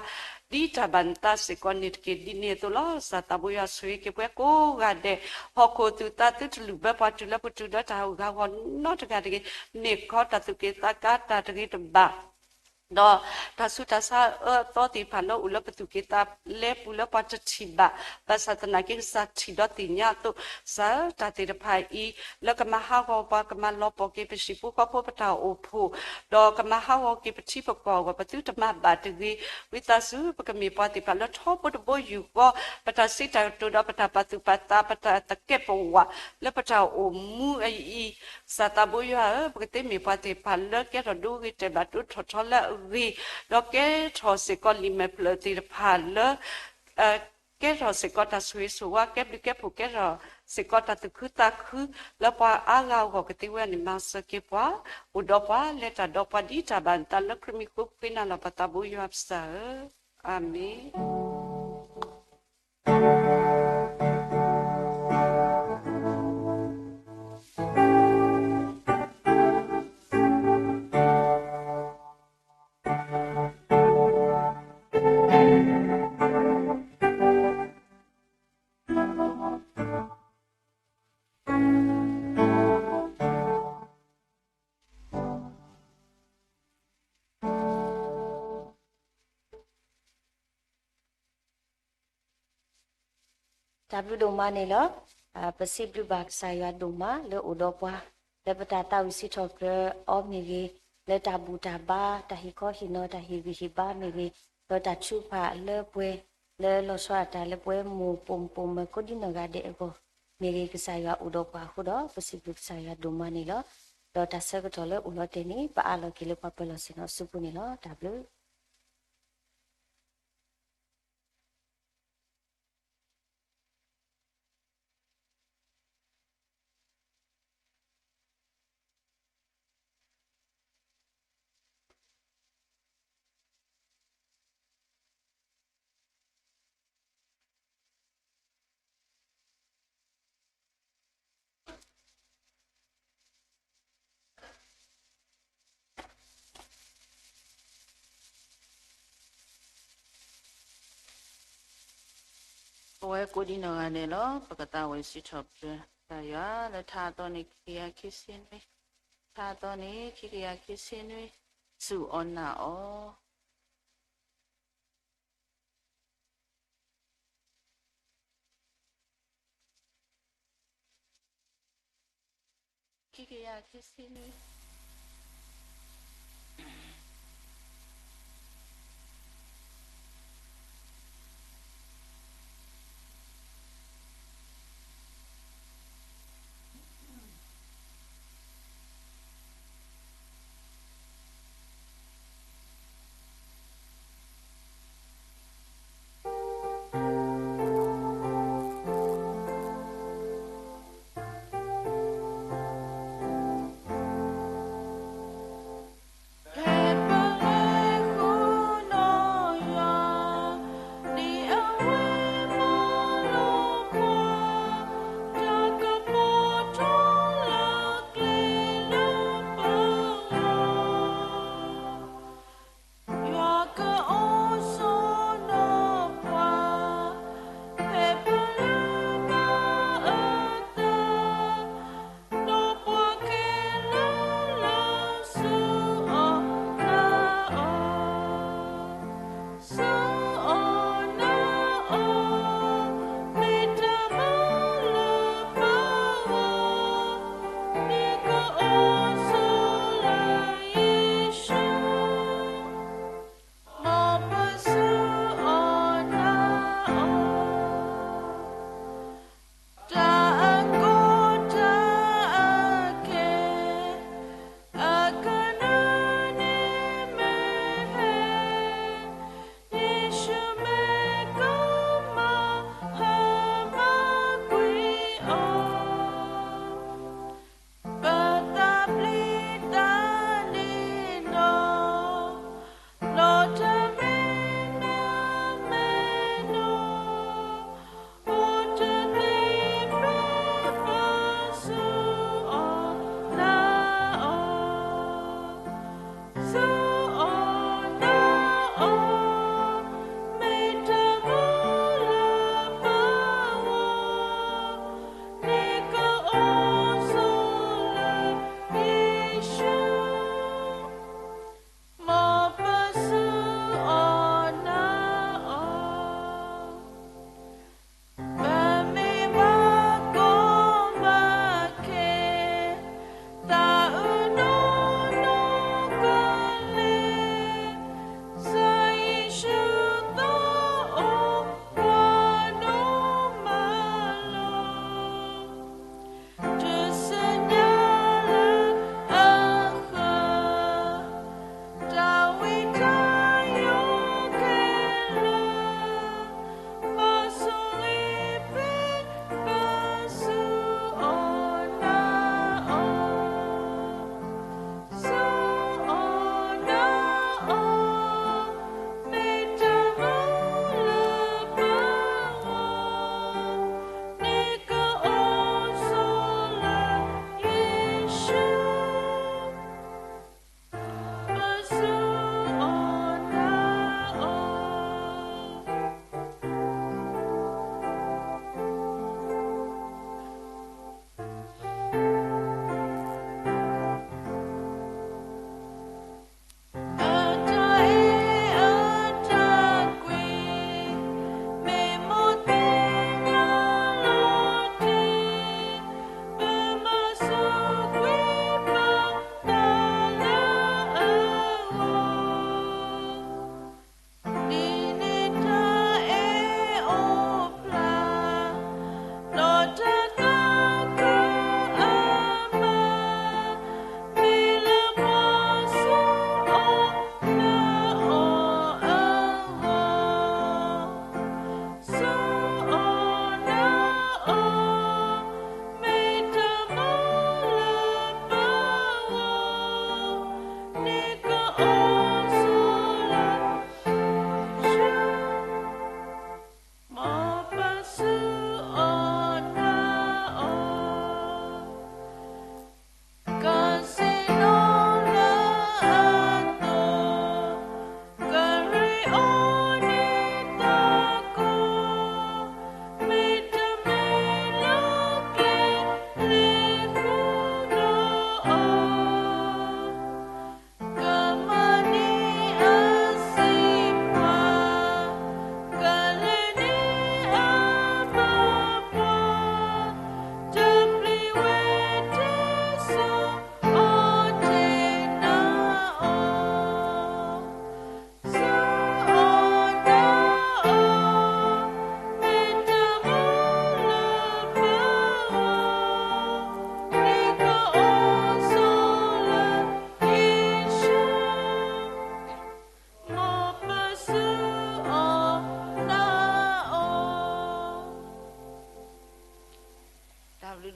ဒ်တၢ်ဘၣ်နသးစ့ၢ်ကီးန့ၣ်တက့ၢ်. ဒ်န့ၣ်အသိးလီၤ. ကစၢ်သးဘိယွၤဆိၣ်ဂ့ၤက့ၤပှၤကိးဂၤဒဲး ဟီၣ်ခိၣ်သုးသးသုတလုၢ်ဘၢပှၤတုၤလၢပတုၤလၢတၢ်ဟးဂူာ်ဟးဂီၤနီတဂၤတဂ့ၤ, မ့ၢ်ကီးတၢ်သူၣ်က့သးကါတၢ်တဂ့ၤတဘၣ် ဒီးတၢ်ဆူးတၢ်ဆါအၢအသီသ့ၣ်တဖၣ်လၢအိၣ်လၢပသူၣ်က့သးလဲပူၤလၢပှၤတထံၣ်ဘၣ်, ဘၣ်ဆၣ်သနာ်က့ကစၢ်ထံၣ်ဒီးသ့ၣ်ညါအသိး, ကစၢ်တၢ်သ့ၣ်တဖၣ်အံၤ လၢကမၤဟးဂီၤပှၤ ကမၤလီၤပှီၢ်က့ၤပဟံၣ်ဖိဃီဖိ ပတၢ်အိၣ်ဖှိၣ်, ဒီးကမၤဟးဂီၤက့ၤပထံပကီၢ်အဂီၢ် ပသုတမၤဘၣ်တဂ့ၤ, ဝံသးစူၤ ပကမ့ၢ်ပှၤသ့ၣ်တဖၣ်လၢထီဘိတဘိယူၢ်ဃီ, ပတၢ်စံးတၢ်ကတိၤဒီးပတၢ်ပာ်သူၣ်ပာ်သး ပတၢ်သကဲးပဝး လၢပတၢ်အိၣ်မူအံၤ, ကစၢ်သးဘိယွၤဧၢ, ပကသ့မ့ၢ်ပှၤသ့ၣ်တဖၣ်လၢကဲထီၣ်ဒိဂ့ၤတဲာ်ဘၣ်ဒိထီၣ်ထီလၢအဂ့ၤ, ဒီးကဲထီၣ်စ့ၢ်ကီးလံာ်မဲာ်ဖျၢၣ်သ့ၣ်တဖၣ်လၢ ကဲထီၣ်စ့ၢ်ကီးတၢ်ဆိၣ်ဂ့ၤဆိၣ်ဝါ ကဲဘျုးကဲဖှိၣ် ကဲထီၣ်စ့ၢ်ကီးတၢ်သူၣ်ခုသးခု လၢပှၤအါဂၤအဂီၢ်ကသ့ဝဲန့ၣ် မၤစၢၤက့ၤပှၤ, အိၣ်ဒီးပှၤလဲၤတၢ်ဒီးပှၤဒ်တၢ်ဘၣ်နသးလၢခရံာ်မံၤဃိ ပဃ့နၤလီၤပသးဘိယွၤပစၢ်ဧၢ, အၤမ့ၣ်. တၢ်ဘျုးဒိၣ်မးန့ၣ်လီၤ. ပစံးဘျုးဘၣ်ကစၢ်ယွၤဒိၣ်မးလၢအိၣ်ဒီးပှၤ လၢပတၢ်သးဝံၣ်စံးထီၣ်ပတြၢၤအီၤမ့ၢ်ဂ့ၤ, လၢတၢ်ဘူၣ်တၢ်ဘါ တၢ်ဟ့ၣ်ခီဟ့ၣ်နီၤ တၢ်ဟ့ၣ်ဂံၢ်ဟ့ၣ်ဘါမ့ၢ်ဂ့ၤ, ဒီးတၢ်ထုကဖၣ်လၢပှဲၤ လၢလီၤဆီဒၣ်တၢ်လၢပဝဲမိၢ်ပိာ်မုၣ်ပိာ်မၢၤကိးဒံနီၢ်ဂၤဒဲးအဂီၢ်မ့ၢ်ဂ့ၤ, ကစၢ်ယွၤအိၣ်ဒီးပှၤအဃိဒီး ပစံးဘျုးကစၢ်ယွၤဒိၣ်မးန့ၣ်လီၤ. ဒီးတၢ်ဆၢကတီၢ်လၢအိၣ်လီၤတဲာ်န့ၣ် ပအးလီၤက့ၤလၢပှၤပၢၤလီၢ်ဆ့ၣ်နီၤအစုပူၤန့ၣ်လီၤ. တၢ်ဘျုးပဝဲကိးဒံနီၢ်ဂၤဒဲးလီၤ. ပကသးဝံၣ်စံးထီၣ်ပတြၢၤ ကစၢ်ယွၤလၢထါအသီန့ၣ် ခံကယၤခံဆံနွံ, ထါအသီန့ၣ် ခံကယၤခံဆံနွံ, စူၢ်အီၣ်နာ်အီၣ် ခံကယၤခံဆံနွံ.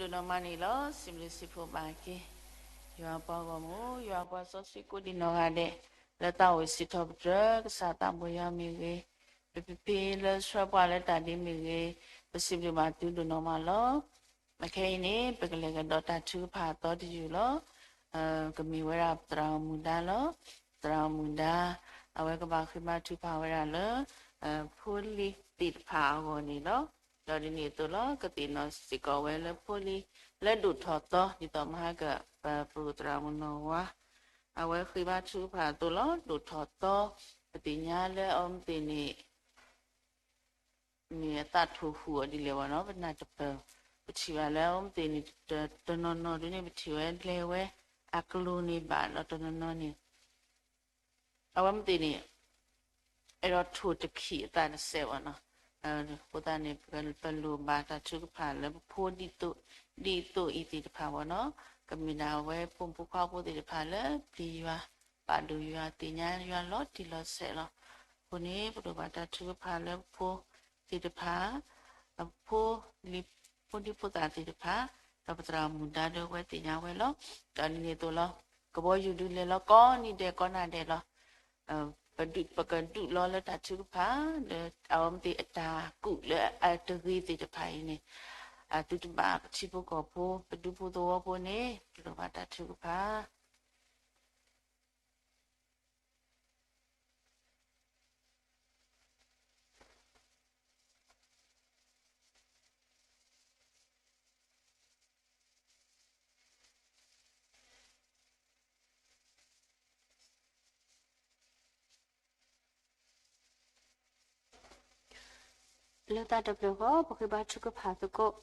ဒိၣ်နီၢ်မးန့ၣ်လီၤ. စံးဘျုးစံးဖှိၣ်ဘၣ်က့ၤ ယွၤပှၤဂီၢ်မုၢ်, ယွၤပှၤစီဆှံကိးဒံးနီၢ်ဂၤဒဲး, လၢသးအိၣ်စံးထီၣ်ပတြၢၤ ကစၢ်သးဘိယွၤမ့ၢ်ဂ့ၤ, ပဖံဖံလၢဆှၢပှၤလၢတၢ်ဒ်မ့ၢ်ဂ့ၤ, ပစံးဘျုးဘၣ်သုဒိၣ်နီၢ်မးလီၤ. အခဲအံၤန့ၣ် ပကလဲၤကဒီးတၢ်ထုကဖၣ်အသီတယုၢ်လီၤ. ကမ့ၢ်ဝဲဒၣ်ပသရၣ်မုၣ်ဒါလီၤ. ပသရၣ်မုၣ်ဒါ အဝဲကဘၣ်ဃ့ဘါထုကဖၣ်ဝဲဒၣ်လၢ ဖိလံၤသ့ၣ်တဖၣ်အဂီၢ်န့ၣ်လီၤ. ဒီးဒ်န့ၣ်အသိးလီၤ, ကသ့ၣ်နီၣ်စ့ၢ်ကီးဝဲလၢဖိလံၤလၢဒိၣ်ထီၣ်သီ ဒ်သိးမဟါက ပပသရၣ်မုၣ်နီၢ်ဝါ အဝဲဃ့ဘါထုကဖၣ်အသိးလီၤ. ဒိၣ်ထီၣ်သီ ပသ့ၣ်ညါလၢအဝဲသ့ၣ်န့ၣ် မ့ၢ်အသးထိၣ်ဟူးအီၤဒ်လဲၣ်ဘၣ်နီၤ, ပနၢ်တပၢၢ်, ပထံၣ်ဘၣ်လၢအဝဲသ့ၣ်န့ၣ် တနီၤနီၤဒ်န့ၣ် ပထံၣ်ဝဲလဲၤဝဲ အကျိၤန့ၣ်ဘၣ်ဒီး တနီၤနီၤန့ၣ် အဝဲသ့ၣ်န့ၣ် အဲၣ်ဒိးထိၣ်တခံးအသးတစဲးဘၣ်နီၤ. အဃိသတးန့ၣ် ပကလိၣ်ဘၣ်တၢ်ထုကဖၣ်လၢပဖိဒ်သိး ဒ်သိးအံၤသ့ၣ်တဖၣ်ဘၣ်နီၤ, ကမ့ၢ်ဒၣ်အဝဲဖိမုၣ်ဖိခွါဖိသ့ၣ်တဖၣ်လၢပျံၤယွၤ, ပာ်ဒိၣ်ယွၤ, သ့ၣ်ညါယွၤလီၤတံၢ်လီၤဆဲးလီၤ. အဃိန့ၣ် ပလိၣ်ဘၣ်တၢ်ထုကဖၣ်လၢပဖိသ့ၣ်တဖၣ်, အဖိလံၤဖိဒံဖိသၣ်သ့ၣ်တဖၣ်, ဒီးပသရၣ်မုၣ်ဒါဒီးဝဲသ့ၣ်ညါဝဲလီၤ. ဒီးဒ်န့ၣ်အသိးလီၤ, ကဘီယူၤဒုးလဲၤလီၤကိးနံၤဒဲးကိးနၤဒဲးလီၤ. ပဒုးပကဒုးလီၤလၢတၢ်ထုကဖၣ် လၢအဝဲသ့ၣ်အတၢ်ကူၣ်လၢအတဂ့ၤသ့ၣ်တဖၣ်အံၤန့ၣ်, အသုတဘၣ်ပထံဖိကီၢ်ဖိ ပဒူဖိသဝီဖိန့ၣ် ပလိၣ်ဘၣ်တၢ်ထုကဖၣ်. လၢတၢ်တဖျၢၣ်ဃီ ပဃ့ဘါထုကဖၣ်သကိး,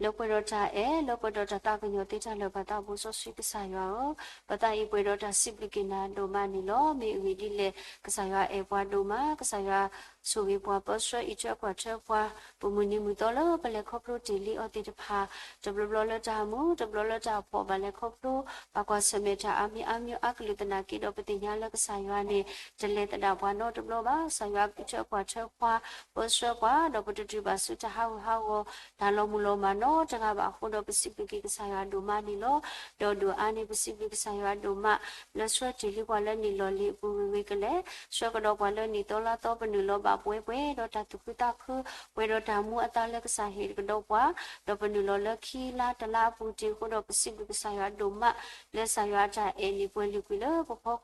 လၢပှဲၤဒီးတၢ်အဲၣ်, လၢပှဲၤဒီးတၢ်သးကညီၤသ့တၢ်လၢာ် ပသးဘိစီဆှံကစၢ်ယွၤဧၢ, ပသးအံၤပှဲၤဒီးတၢ်စံးဘျုးက့ၤနၤဒိၣ်မးန့ၣ်လီၤ. မ့ၢ်အဂ့ၢ်ဒ်လဲၣ်, ကစၢ်ယွၤအဲၣ်ပှၤဒိၣ်မး, ကစၢ်ယွၤဆိၣ်ဂ့ၤပှၤ ပၢဆှၢအံးထွဲကွၢ်ထွဲပှၤ, ပမုၢ်နံၤမုၢ်သီလၢပလဲၤခီဖျိတ့ၢ်လံအီၤသ့ၣ်တဖၣ်, တဘျီဘျီလၢတၢ်မူ, တဘျီလၢတၢ်ဖှီၣ်ဘၣ်လဲၤခီဖျိ, ဘၣ်ကွၢ်ဆၢၣ်မဲာ်တၢ်အါမံၤအါမံၤအါကလုာ်သနာ်က့ဒီး ပသ့ၣ်ညါလၢကစၢ်ယွၤန့ၣ် တလဲၤသဒၣ်ပှၤနီတဘျီဘၣ်. ကစၢ်ယွၤအံးထွဲကွၢ်ထွဲပှၤ, ပၢဆှၢပှၤ, ဒီးပတတုၤဘၣ်ဆူတၢ်ဟးဂူာ်ဟးဂီၤ တၢ်လီၤမုၢ်လီၤမၢ်နီတဂၤဘၣ်အဃိဒီး ပစံးဘျုးက့ၤကစၢ်ယွၤဒိၣ်မးန့ၣ်လီၤ. ဒီးဒိၣ်အါန့ၣ် ပစံးဘျုးကစၢ်ယွၤဒိၣ်မး လၢဆှၢတ့ၢ်လံပှၤလၢနံၣ်လီၢ်လံၤအပူၤဂ့ၤဂ့ၤကလဲာ်, ဆှၢကဒီးပှၤလၢနံၣ်သီလါသီပနုာ်လီၤဘၣ်ပှဲၤပှဲၤ, ဒီးတၢ်သူၣ်ခုသးခု ပှဲၤဒီးတၢ်မူအသးလၢကစၢ်ဟ့ၣ်ကဒီးပှၤ, ဒီးပနုာ်လီၤလၢခံလါတလါအပူၤတ့ၢ်အဃိဒီး ပစံးဘျုးကစၢ်ယွၤဒိၣ်မး လၢကစၢ်ယွၤအတၢ်အဲၣ်န့ၣ်ပှဲၤလုာ်ကွံာ်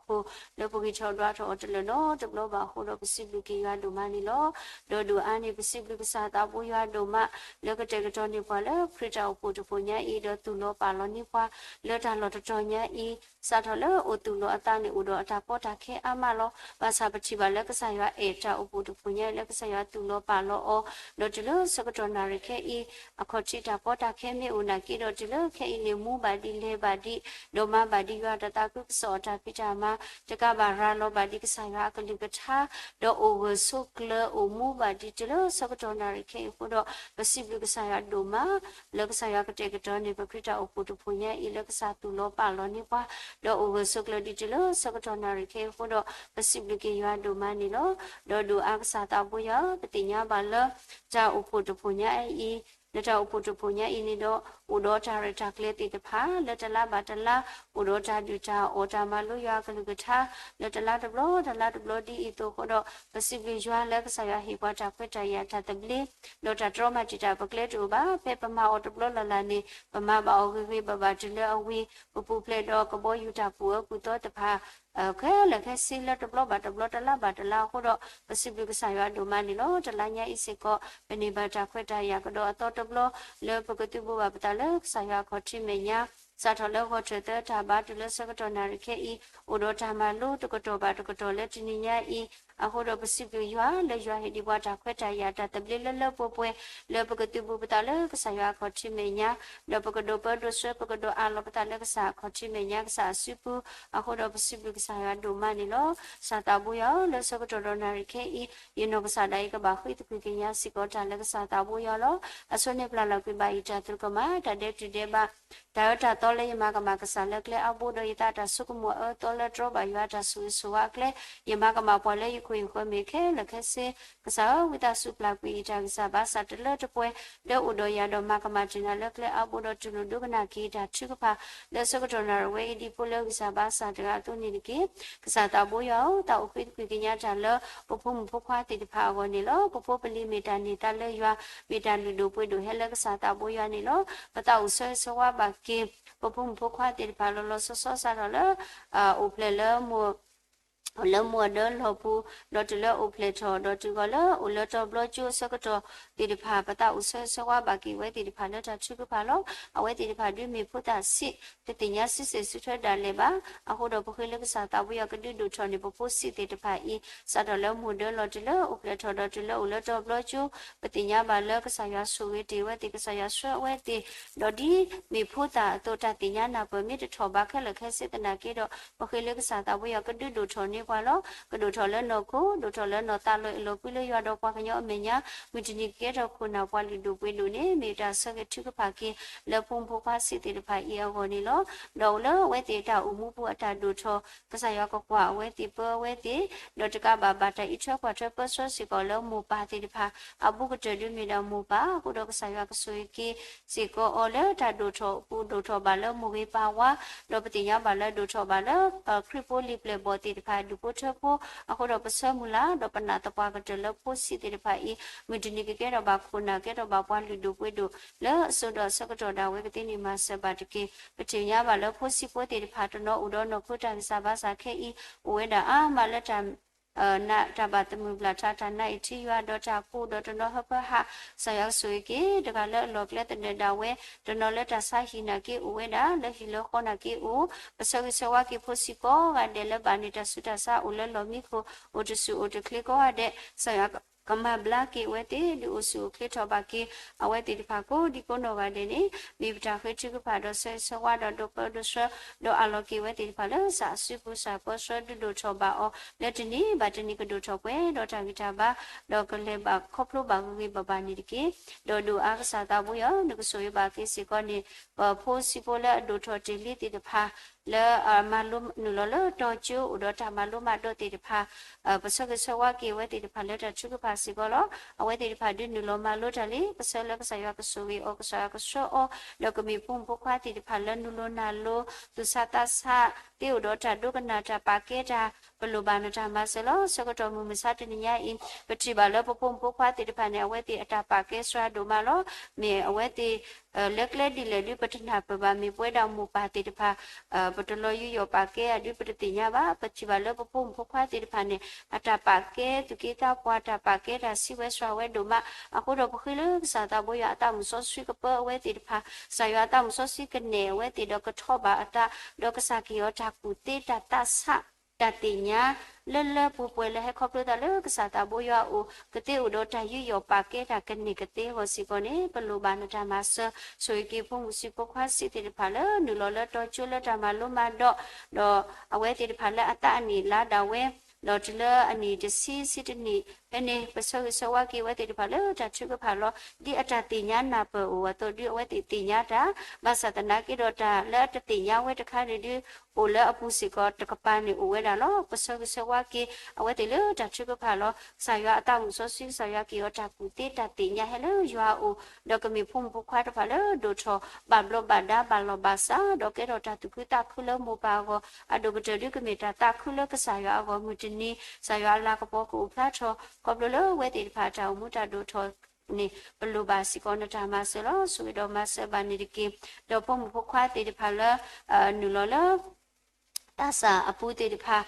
လၢပဖီခိၣ်, လၢပဂံၢ်ထီၣ်ဒွးထီၣ်အီၤတလၢာ်နီတဘျီဘၣ်အဃိဒီး ပစံးဘျုးက့ၤယွၤဒိၣ်မးန့ၣ်လီၤ. ဒီးဒိၣ်အါန့ၣ် ပစံးဘျုးကစၢ်သးဘိယွၤဒိၣ်မး လၢကတဲာ်ကတီၤန့ၢ်ပှၤလၢခရံာ်တၢ်အိၣ်ဖှိၣ်တဖှိၣ်ညါအံၤ ဒီးသူၣ်လီၤပာ်လီၤန့ၢ်ပှၤ လၢတၢ်လီၢ်တတီၤညါအံၤ, စးထီၣ်လၢအိၣ်သူၣ်လီၤအသးန့ၣ် အိၣ်ဒီးအတၢ်ကီတၢ်ခဲအါမးလီၤ. ဘၣ်ဆၣ်ပထံၣ်ဘၣ်လၢကစၢ်ယွၤအဲၣ်တၢ်အိၣ်ဖှိၣ်တဖှိၣ်ညါအံၤ လၢကစၢ်ယွၤသူၣ်လီၤပာ်လီၤအီၤ, ဒီးတုၤလၢဆၢကတီၢ်နၣ်ရံၣ်ခဲအံၤ အခီၣ်ထံးတၢ်ကီတၢ်ခဲမ့ၢ်အိၣ်နာ်က့ဒီး တုၤလၢခဲအံၤန့ၣ် မူဘၣ်ဒံးလဲၤဘၣ်ဒံး, ဒီးမၤဘၣ်ဒံးယွၤတၢ်သးခုကစီၣ်အတၢ်ဖံးတၢ်မၤ, တကးဘၣ်ရၤလီၤဘၣ်ဒံးကစၢ်ယွၤအကလုၢ်ကထါ, ဒီးအိၣ်ဂၢၢ်ဆိးကျၢၤအိၣ်မူဘၣ်ဒံးတုၤလၢဆၢကတီၢ်နၣ်ရံၣ်ခဲအံၤအဃိဒီး ပစံးဘျုးကစၢ်ယွၤဒိၣ်မး လၢကစၢ်ယွၤကတဲာ်ကတီၤန့ၢ် ပခရံာ်တၢ်အိၣ်ဖှိၣ်တဖှိၣ်ညါအံၤ လၢကစၢ်သူၣ်လီၤပာ်လီၤန့ၢ်ပှၤ, ဒီးအိၣ်ဂၢၢ်ဆိးကျၢၤဒံးတုၤလၢဆၢကတီၢ်နၣ်ရံၣ်ခဲအံၤအဃိဒီး ပစံးဘျုးက့ၤယွၤဒိၣ်မးန့ၣ်လီၤ. ဒီးဒိၣ်အါကစၢ်သးဘိယွၤ ပသ့ၣ်ညါဘၣ်လၢ တၢ်အိၣ်ဖှိၣ်တဖှိၣ်ညါအံၤ, လၢတၢ်အိၣ်ဖှိၣ်တဖှိၣ်ညါအံၤန့ၣ်ဒီး အိၣ်ဒီးတၢ်ရဲၣ်တၢ်ကျဲၤသ့ၣ်တဖၣ် လၢတလါဘၣ်တလါ အိၣ်ဒီးတၢ်ဒုၣ်တၢ်အီၣ် တၢ်မၤလိယွၤအကလုၢ်ကထါ လၢတလါတဘျီ တလါတဘျီဒ်အံၤအသိးအဃိဒီး ပစံးဘျုးယွၤလၢကစၢ်ယွၤဟ့ၣ်ပှၤတၢ်ခွဲးတၢ်ယာ်တၢ်သဘျ့ ဒီးတၢ်တြီမၤတံာ်တာ်ပကျဲတအိၣ်ဘၣ်. ဖဲပမၤအီၤတဘျီလၢ်လၢ်န့ၣ် ပမၤဘၣ်အီၤဂ့ၤဂ့ၤဘၣ်ဘၣ်တုၤလၢအဝံၤ ပပူၤဖျဲးဒီးကဘီယူၤတၢ်ကူၣ်အၢကူၣ်သီတဖၣ် ခဲလၢာ်ခဲဆ့လၢတဘျီဘၣ်တဘျီ တလါဘၣ်တလါအဃိဒီး ပစံးဘျုးကစၢ်ယွၤဒိၣ်မးန့ၣ်လီၤ. တလါညါအံၤစ့ၢ်ကီး ပန့ၢ်ဘၣ်တၢ်ခွဲးတၢ်ယာ်ကဒီးအသီတဘျီ လၢပကသုးဘူးဘၣ်ပသးလၢကစၢ်ယွၤအခီၣ်ထံးမဲာ်ညါ စးထီၣ်လၢဂီၤထၢၣ်သၢတၢ်ဘါ တုၤလၢဆၢကတီၢ်နၣ်ရံၣ်ခဲအံၤ အိၣ်ဒီးတၢ်မၤလိတကတီၢ်ဘၣ်တကတီၢ်လၢတနံၤညါအံၤ အဃိဒီးပစံးဘျုးယွၤလၢယွၤဟ့ၣ်ဒံးပှၤတၢ်ခွဲးတၢ်ယာ်တၢ်သဘျ့လၢလၢပှဲၤပှဲၤ လၢပကသုးဘူးပသးလၢကစၢ်ယွၤအခီၣ်ထံးမဲာ်ညါ ဒီးပကဒိးပၢဒိးဆှၢ ပကဒိးအးလီၤပသးလၢကစၢ်အခီၣ်ထံးမဲာ်ညါ ကစၢ်အစုပူၤ အဃိဒီးပစံးဘျုးကစၢ်ယွၤဒိၣ်မးန့ၣ်လီၤ. ကစၢ်သးဘိယွၤဧၢ လၢဆၢကတီၢ်ဒီးနၣ်ရံၣ်ခဲအံၤ ယနီၢ်ကစၢ်ဒၣ်အံၤကဘၣ်ဃ့သကွံၢ်ကညးစ့ၢ်ကီးတၢ်လၢကစၢ်သးဘိယွၤလီၤ. အဆိန့ၣ်ပျၢ်လီၤကွံာ်ဘၣ်ယတၢ်သရူးကမၣ် တၢ်ဒဲးတုၤဒဲးဘး တၢ်အၢတၢ်သီလၢယမၤကမၣ်ကစၢ်လၢကျဲအါဘိဒီး ယသးတၢ်ဆိကမိၣ်အအၢသီလၢတြီဘၣ်ယွၤတၢ်ဆိၣ်ဂ့ၤဆိၣ်ဝါအကျဲ ယမၤကမၣ်ပှၤလၢယ လၢတၢ်မၤလိမၤဒိးတၢ်လၢပခိၣ်ပဃၢၤမ့ၢ်ခဲလၢာ်ခဲဆ့, ကစၢ်ဧၢ, ဝံသးစူၤပျၢ်ကွံာ်အံၤတၢ်ဂံၢ်စၢ်ဘါစၢ်တလၢတပှဲၤ လၢအိၣ်ဒီးယၤဒီးမၤကမၣ်တ့ၢ်နၤလၢကျဲအါဘိဒီးတူၢ်လိာ်ဒိကနၣ်က့ၤတၢ်ထုကဖၣ် လၢဆၢကတီၢ်နၣ်ရံၣ်ဝဲအံၤဒ်ဖိလၢဂံၢ်စၢ်ဘါစၢ်တဂၤအသိးန့ၣ်တက့ၢ်. ကစၢ်သးဘိယွၤဧၢ, သးအိၣ်ဃ့သကွံာ်ကညးတၢ်လၢ ပဖိမုၣ်ဖိခွါသ့ၣ်တဖၣ်အဂီၢ်န့ၣ်လီၤ. ပဖိပလံၤမ့ၢ်တၢ်န့ၢ်သါလၢယွၤ, မ့ၢ်တၢ်လုၢ်ဒိၣ်ပှ့ၤဒိၣ်ဟဲလၢကစၢ်သးဘိယွၤန့ၣ်လီၤ. ပသးအိၣ်ဆၢဂ့ၤဆၢဝါဘၣ်က့ၤ ပဖိမုၣ်ဖိခွါသ့ၣ်တဖၣ်လီၤလီၤဆီဆီစးထီၣ်လၢ အိၣ်ဖျဲၣ်လၢ လၢမိၢ်အဒၢလီၢ်ပူၤ, ဒီးတုၤလၢအိၣ်ဖျဲၣ်ထီၣ်, ဒီးတုၤဃီၤလၢအိၣ်လၢတီၤဘျီကၠိအဆၢကတီၢ်သ့ၣ်တဖၣ်, ပသးအိၣ်ဆၢဂ့ၤဆၢဝါဘၣ်က့ၤဝဲသ့ၣ်တဖၣ်လၢတၢ်ထုကဖၣ်လီၤ. အဝဲသ့ၣ်တဖၣ်ဒုးမ့ၢ်ဖိသၣ်ဆံး, တသ့ၣ်ညါစုစ့ၣ်စုထွဲဒၣ်လဲာ်ဘၣ်. အဃိဒီးပဃ့လၢကစၢ်သးဘိယွၤကဒုးဒိၣ်ထီၣ်န့ၢ်ပဖိဆံးသ့ၣ်တဖၣ်အံၤ, စးထီၣ်လၢမိၢ်ဒၢလီၢ်တုၤလၢအိၣ်ဖျဲၣ်ထီၣ်ဒီးတုၤလၢအိၣ်လၢတီၤဘျီကၠိ, ပသ့ၣ်ညါဘၣ်လၢကစၢ်ယွၤဆိၣ်ဂ့ၤတ့ၢ်ဝဲသ့ၣ်, ကစၢ်ယွၤဆှၢအဝဲသ့ၣ်, ဒီးဒ်မ့ၢ်ဖိသၣ်အသိးတၢ်သ့ၣ်ညါနၢ်ပၢၢ်မ့ၢ်တထီၣ်ဘးခဲလၢာ်ခဲဆ့သနာ်က့ဒီး, ပဃ့လၢကစၢ်သးဘိယွၤကဒုးဒိၣ်ထီၣ်န့ၢ်ပှၤလီၤ. ကဒိၣ်ထီၣ်လၢနီၢ်ခိ, ဒိၣ်ထီၣ်လၢနီၢ်သးလီၢ်အလီၢ်ကွံလၢယွၤဒီးပှၤကညီအမဲာ်ညါ, မုၢ်တနံၤကကဲထီၣ်ခိၣ်နၢ်ပှၤလုၢ်ဒိၣ်ပှ့ၤဒိၣ်န့ၣ် မ့ၢ်တၢ်ဆၢဂ့ၤထုကဖၣ်က့ၤ လၢဖိမုၣ်ဖိခွါဆံးသ့ၣ်တဖၣ်အံၤအဂီၢ်န့ၣ်လီၤ. ဒီးအိၣ်လၢအဝဲသ့ၣ်အတၢ်အိၣ်မူပူၤအတၢ်ဒိၣ်ထီၣ်, ကစၢ်ယွၤကကွၢ်အဝဲသ့ၣ်ပၢအဝဲသ့ၣ်, ဒီးတကးဘၣ်ဘၣ်တၢ်အံးထွဲကွၢ်ထွဲပၢဆှၢစ့ၢ်ကီးလၢမိၢ်ပၢ်သ့ၣ်တဖၣ်, အဘူးကတၢၢ်ဒုးမ့ၢ်ဒၣ်မိၢ်ပၢ်, အဃိဒီးကစၢ်ယွၤကဆိၣ်ဂ့ၤက့ၤစ့ၢ်ကီးအီၤလၢတၢ်ဒိၣ်ထီၣ်အပူၤ ဒိၣ်ထီၣ်ဘၣ်လၢမိၢ်ဂ့ၤပၢ်ဝါ, ဒီးပသ့ၣ်ညါဘၣ်လၢဒိၣ်ထီၣ်ဘၣ်လၢ ခရံာ်ဖိလံၤပျဲၢ်ဘီၣ်သ့ၣ်တဖၣ် ဒူၣ်ဖိထၢဖိ, အဃိဒီးပဆၢမုၢ်လၢ်, ဒီးပနာ်သပှၢ်ကတၢၢ်လၢဖိဆံးသ့ၣ်တဖၣ်အံၤ, မုၢ်တနံၤကကဲထီၣ်ဘၣ်ခိၣ်နၢ် ကဲထီၣ်ဘၣ်ပှၤလုၢ်ဒိၣ်ပှ့ၤဒိၣ်, လၢအစိၤဒီးအဆၢကတီၢ်ဒၣ်ဝဲကသ့န့ၣ်မၤစၢၤဘၣ်တက့ၢ်. ပထံၣ်ညါဘၣ်လၢဖိဆံးဖိသ့ၣ်တဖၣ်တနီၤအိၣ်ဒီးနီၢ်ခိတၢ်ဂံၢ်စၢ်ဘါစၢ်ခဲအံၤ, အိၣ်ဝဲဒၣ်အါမးလၢ တၢ်ဘၣ်သမုၢ်ဘၣ်ထး တၢ်နါအ့ၣ်ထံယွၤ ဒီးတၢ်ကိၢ်ဒီးတနီၤဟၢဖၢဟး, ကစၢ်ယွၤကဆိၣ်ဂ့ၤက့ၤ, တဂၤလၢအလီၢ်ကျဲသနၢၣ်ဒၣ်ဝဲ, တနီၤလၢတၢ်ဆါဟံၣ်နာ်က့အိၣ်ဝဲဒၣ်, လၢဟံၣ်လၢဃီနာ်က့အိၣ်, ပဆၢဂ့ၤဆၢဝါက့ၤဖိဆံးကိးဂၤဒဲးလၢဘၣ်န့ၢ်တၢ်ဆူးတၢ်ဆါအိၣ်လၢလီၢ်မံခိၣ်, အိၣ်တဆူၣ်အိၣ်တချ့ကိးဂၤဒဲး, ကစၢ်ယွၤကမၤဘျါက့ၤအဝဲသ့ၣ် ဒုးအိၣ်ဆူၣ်အိၣ်ချ့ထီၣ်ဘၣ်က့ၤ အဝဲသ့ၣ်တဖၣ်ကိးဒံကိးနီၢ်ဂၤဒဲးန့ၣ်, မ့ၢ်ပတၢ်ဃ့ထုကဖၣ်ဒီးဆၢဂ့ၤဆၢဝါဒီးဒိးပၢဒိးဆှၢ, ဒီးအးလီၤက့ၤဝဲသ့ၣ်တဖၣ်လၢစၢ်အစုပူၤ စၢ်ပၢဆှၢဒုးဒိၣ်ထီၣ်ဘၣ်အီၤ လၢတနံၤဘၣ်တနံၤကဒိၣ်ထီၣ်ပှဲၤဒီးတၢ်ဂံၢ်တၢ်ဘါ, ဒီးကလဲၤဘၣ်ခီဖျိဘၣ်ဂ့ၤဂ့ၤဘၣ်ဘၣ်န့ၣ်တက့ၢ်. ဒီးဒိၣ်အါကစၢ်သးဘိယွၤ နကဆိၣ်ဂ့ၤဘၣ်က့ၤစ့ၢ်ကီးန့ၣ်, ပဖိဆံးဖိလၢအဒိၣ်ထီၣ်တ့ၢ်လံသ့ၣ်တဖၣ် လၢအမၤလိနုာ်လီၤလၢတီကၠိအိၣ်ဒီးတၢ်မၤလိမၤဒိးသ့ၣ်တဖၣ်, ပဆၢဂ့ၤဆၢဝါက့ၤအဝဲသ့ၣ်တဖၣ်လၢတၢ်ထုကဖၣ်စ့ၢ်ကီးလီၤ. အဝဲသ့ၣ်တဖၣ်ဒုးနုာ်လီၤမၤလိတၢ်လံ, ပဆၢလၢကစၢ်ယွၤကဆိၣ်ဂ့ၤအီၤ ကစၢ်ယွၤကဆှၢအီၤ, ဒီးကမ့ၢ်ဖိမုၣ်ဖိခွါသ့ၣ်တဖၣ်လၢနုာ်လီၤနၢ်လိၤ သူၣ်ဆးသးဆး, သ့အိၣ်ဒီးတၢ်ဒိကနၣ်တၢ်ပာ်ကဲတၢ်, ပလိၣ်ဘၣ်နတၢ်မၤစၢၤလီၤ. ဆၢကတီၢ်မုၢ်မဆါတနံၤညါအံၤ, ပထံၣ်ဘၣ်လၢပဖိမုၣ်ဖိခွါသ့ၣ်တဖၣ်န့ၣ် အဝဲသ့ၣ်အတၢ်ပာ်ကဲစှၤဒိၣ်မးလီၤ. မ့ၢ်အဝဲသ့ၣ် လၢကျဲဒ်လဲၣ်ဒုးပတနၢ်ပၢၢ်ဘၣ်, မ့ၢ်ပဝဲဒၣ်မိၢ်ပၢ်သ့ၣ်တဖၣ် ပတလီၤယူးယီၣ်ပာ်ကဲဧါဒုးပတသ့ၣ်ညါဘၣ်. ပထံၣ်ဘၣ်လၢပဖိမုၣ်ဖိခွါသ့ၣ်တဖၣ်န့ၣ် အတၢ်ပာ်ကဲသူၣ်က့သးပှၢ် တၢ်ပာ်ကဲတၢ်စံးဝဲစှၤဝဲဒိၣ်မး. အဃိဒီးပဃ့လၢကစၢ်သးဘိယွၤအသးမုၣ်စီဆှံကပၢအဝဲသ့ၣ်တဖၣ်, ကစၢ်ယွၤအသးမုၣ်စီဆှံကနဲၣ်အဝဲသ့ၣ်ဒီးကထီၣ်ဘၣ်အသး, ဒီးကစၢ်က့ၤအီၤတၢ်ကူၣ်သ့တၢ်သးဆး တၢ်သ့ၣ်ညါ လၢလၢပှဲၤပှဲၤလၢဟဲခီဖျိသးလၢကစၢ်သးဘိယွၤအအိၣ်, ကသ့အိၣ်ဒီးတၢ်ယူးယီၣ်ပာ်ကဲတၢ်ကန့ၢ်ကသ့အဂီၢ်စ့ၢ်ကီးန့ၣ်, ပလိၣ်ဘၣ်နတၢ်မၤစၢၤ, ဆိၣ်ဂ့ၤက့ၤဖိမုၣ်ဆံးဖိခွါဆံးသ့ၣ်တဖၣ်လၢနုာ်လီၤလၢတီကၠိလၢတၢ်မၤလိမၤဒိး, ဒီးအဝဲသ့ၣ်တဖၣ်လၢအသးအနံၣ်လါဒၣ်ဝဲ, ဒီးတုၤလၢအနံၣ်တဆံဆံတနံၣ်ဖဲန့ၣ်, ပဆၢဂ့ၤဆၢဝါက့ၤအဝဲသ့ၣ်တဖၣ်လၢတၢ်ထုကဖၣ်လီၤ. ဒ်အတၢ်သ့ၣ်ညါနၢ်ပၢၢ်အိၣ်အသိးဒုးအဝဲသ့ၣ်သ့ၣ်ညါတၢ်, ဘၣ်ဆၣ်သနာ်က့ဒီးတၢ်လၢအတသ့ၣ်ညါဝဲတခါန့ၣ်ဒုး အိၣ်လၢအပူၤစ့ၢ်ကီးတကပၤန့ၣ်အိၣ်ဝဲဒၣ်လီၤ. ပဆၢဂ့ၤဆၢဝါက့ၤအဝဲသ့ၣ်လၢတၢ်ထုကဖၣ်လီၤ. ကစၢ်ယွၤအသးမုၣ်စီဆှံ ကစၢ်ယွၤက့ၤအီၤတၢ်ကူၣ်သ့တၢ်သ့ၣ်ညါဟဲလၢယွၤအအိၣ်, ဒီးကမ့ၢ်ဖိမုၣ်ဖိခွါတဖၣ်လၢဒိၣ်ထီၣ်ဘၣ်ဘျီးဘၣ်ဒါဘၣ်လီၢ်ဘၣ်စး, ဒီးကဲထီၣ်တၢ်သူၣ်ခုသးခုလၢမိၢ်ပၢ်အဂီၢ်, အဒိၣ်ကတၢၢ်ဒုးကမ့ၢ်တၢ်သးခုလၢကစၢ်ယွၤအဂီၢ်, မုၢ်တနံၤ ကစၢ်ယွၤအလၤကပီၤကအိၣ်ဖျါထီၣ်, ခီဖျိလၢအဝဲသ့ၣ်တဖၣ်အတၢ်အိၣ်မူတၢ်ဒိၣ်ထီၣ်န့ၣ် ပလိၣ်ဘၣ်စ့ၢ်ကီးနတၢ်မၤစၢၤလီၤ. ဆိၣ်ဂ့ၤဒီးမၤစၢၤဘၣ်န့ၣ်တက့ၢ်. ဒီးဖိမုၣ်ဖိခွါသ့ၣ်တဖၣ်လၢ နုာ်လီၤလၢ သးစၢ်အပူၤသ့ၣ်တဖၣ်,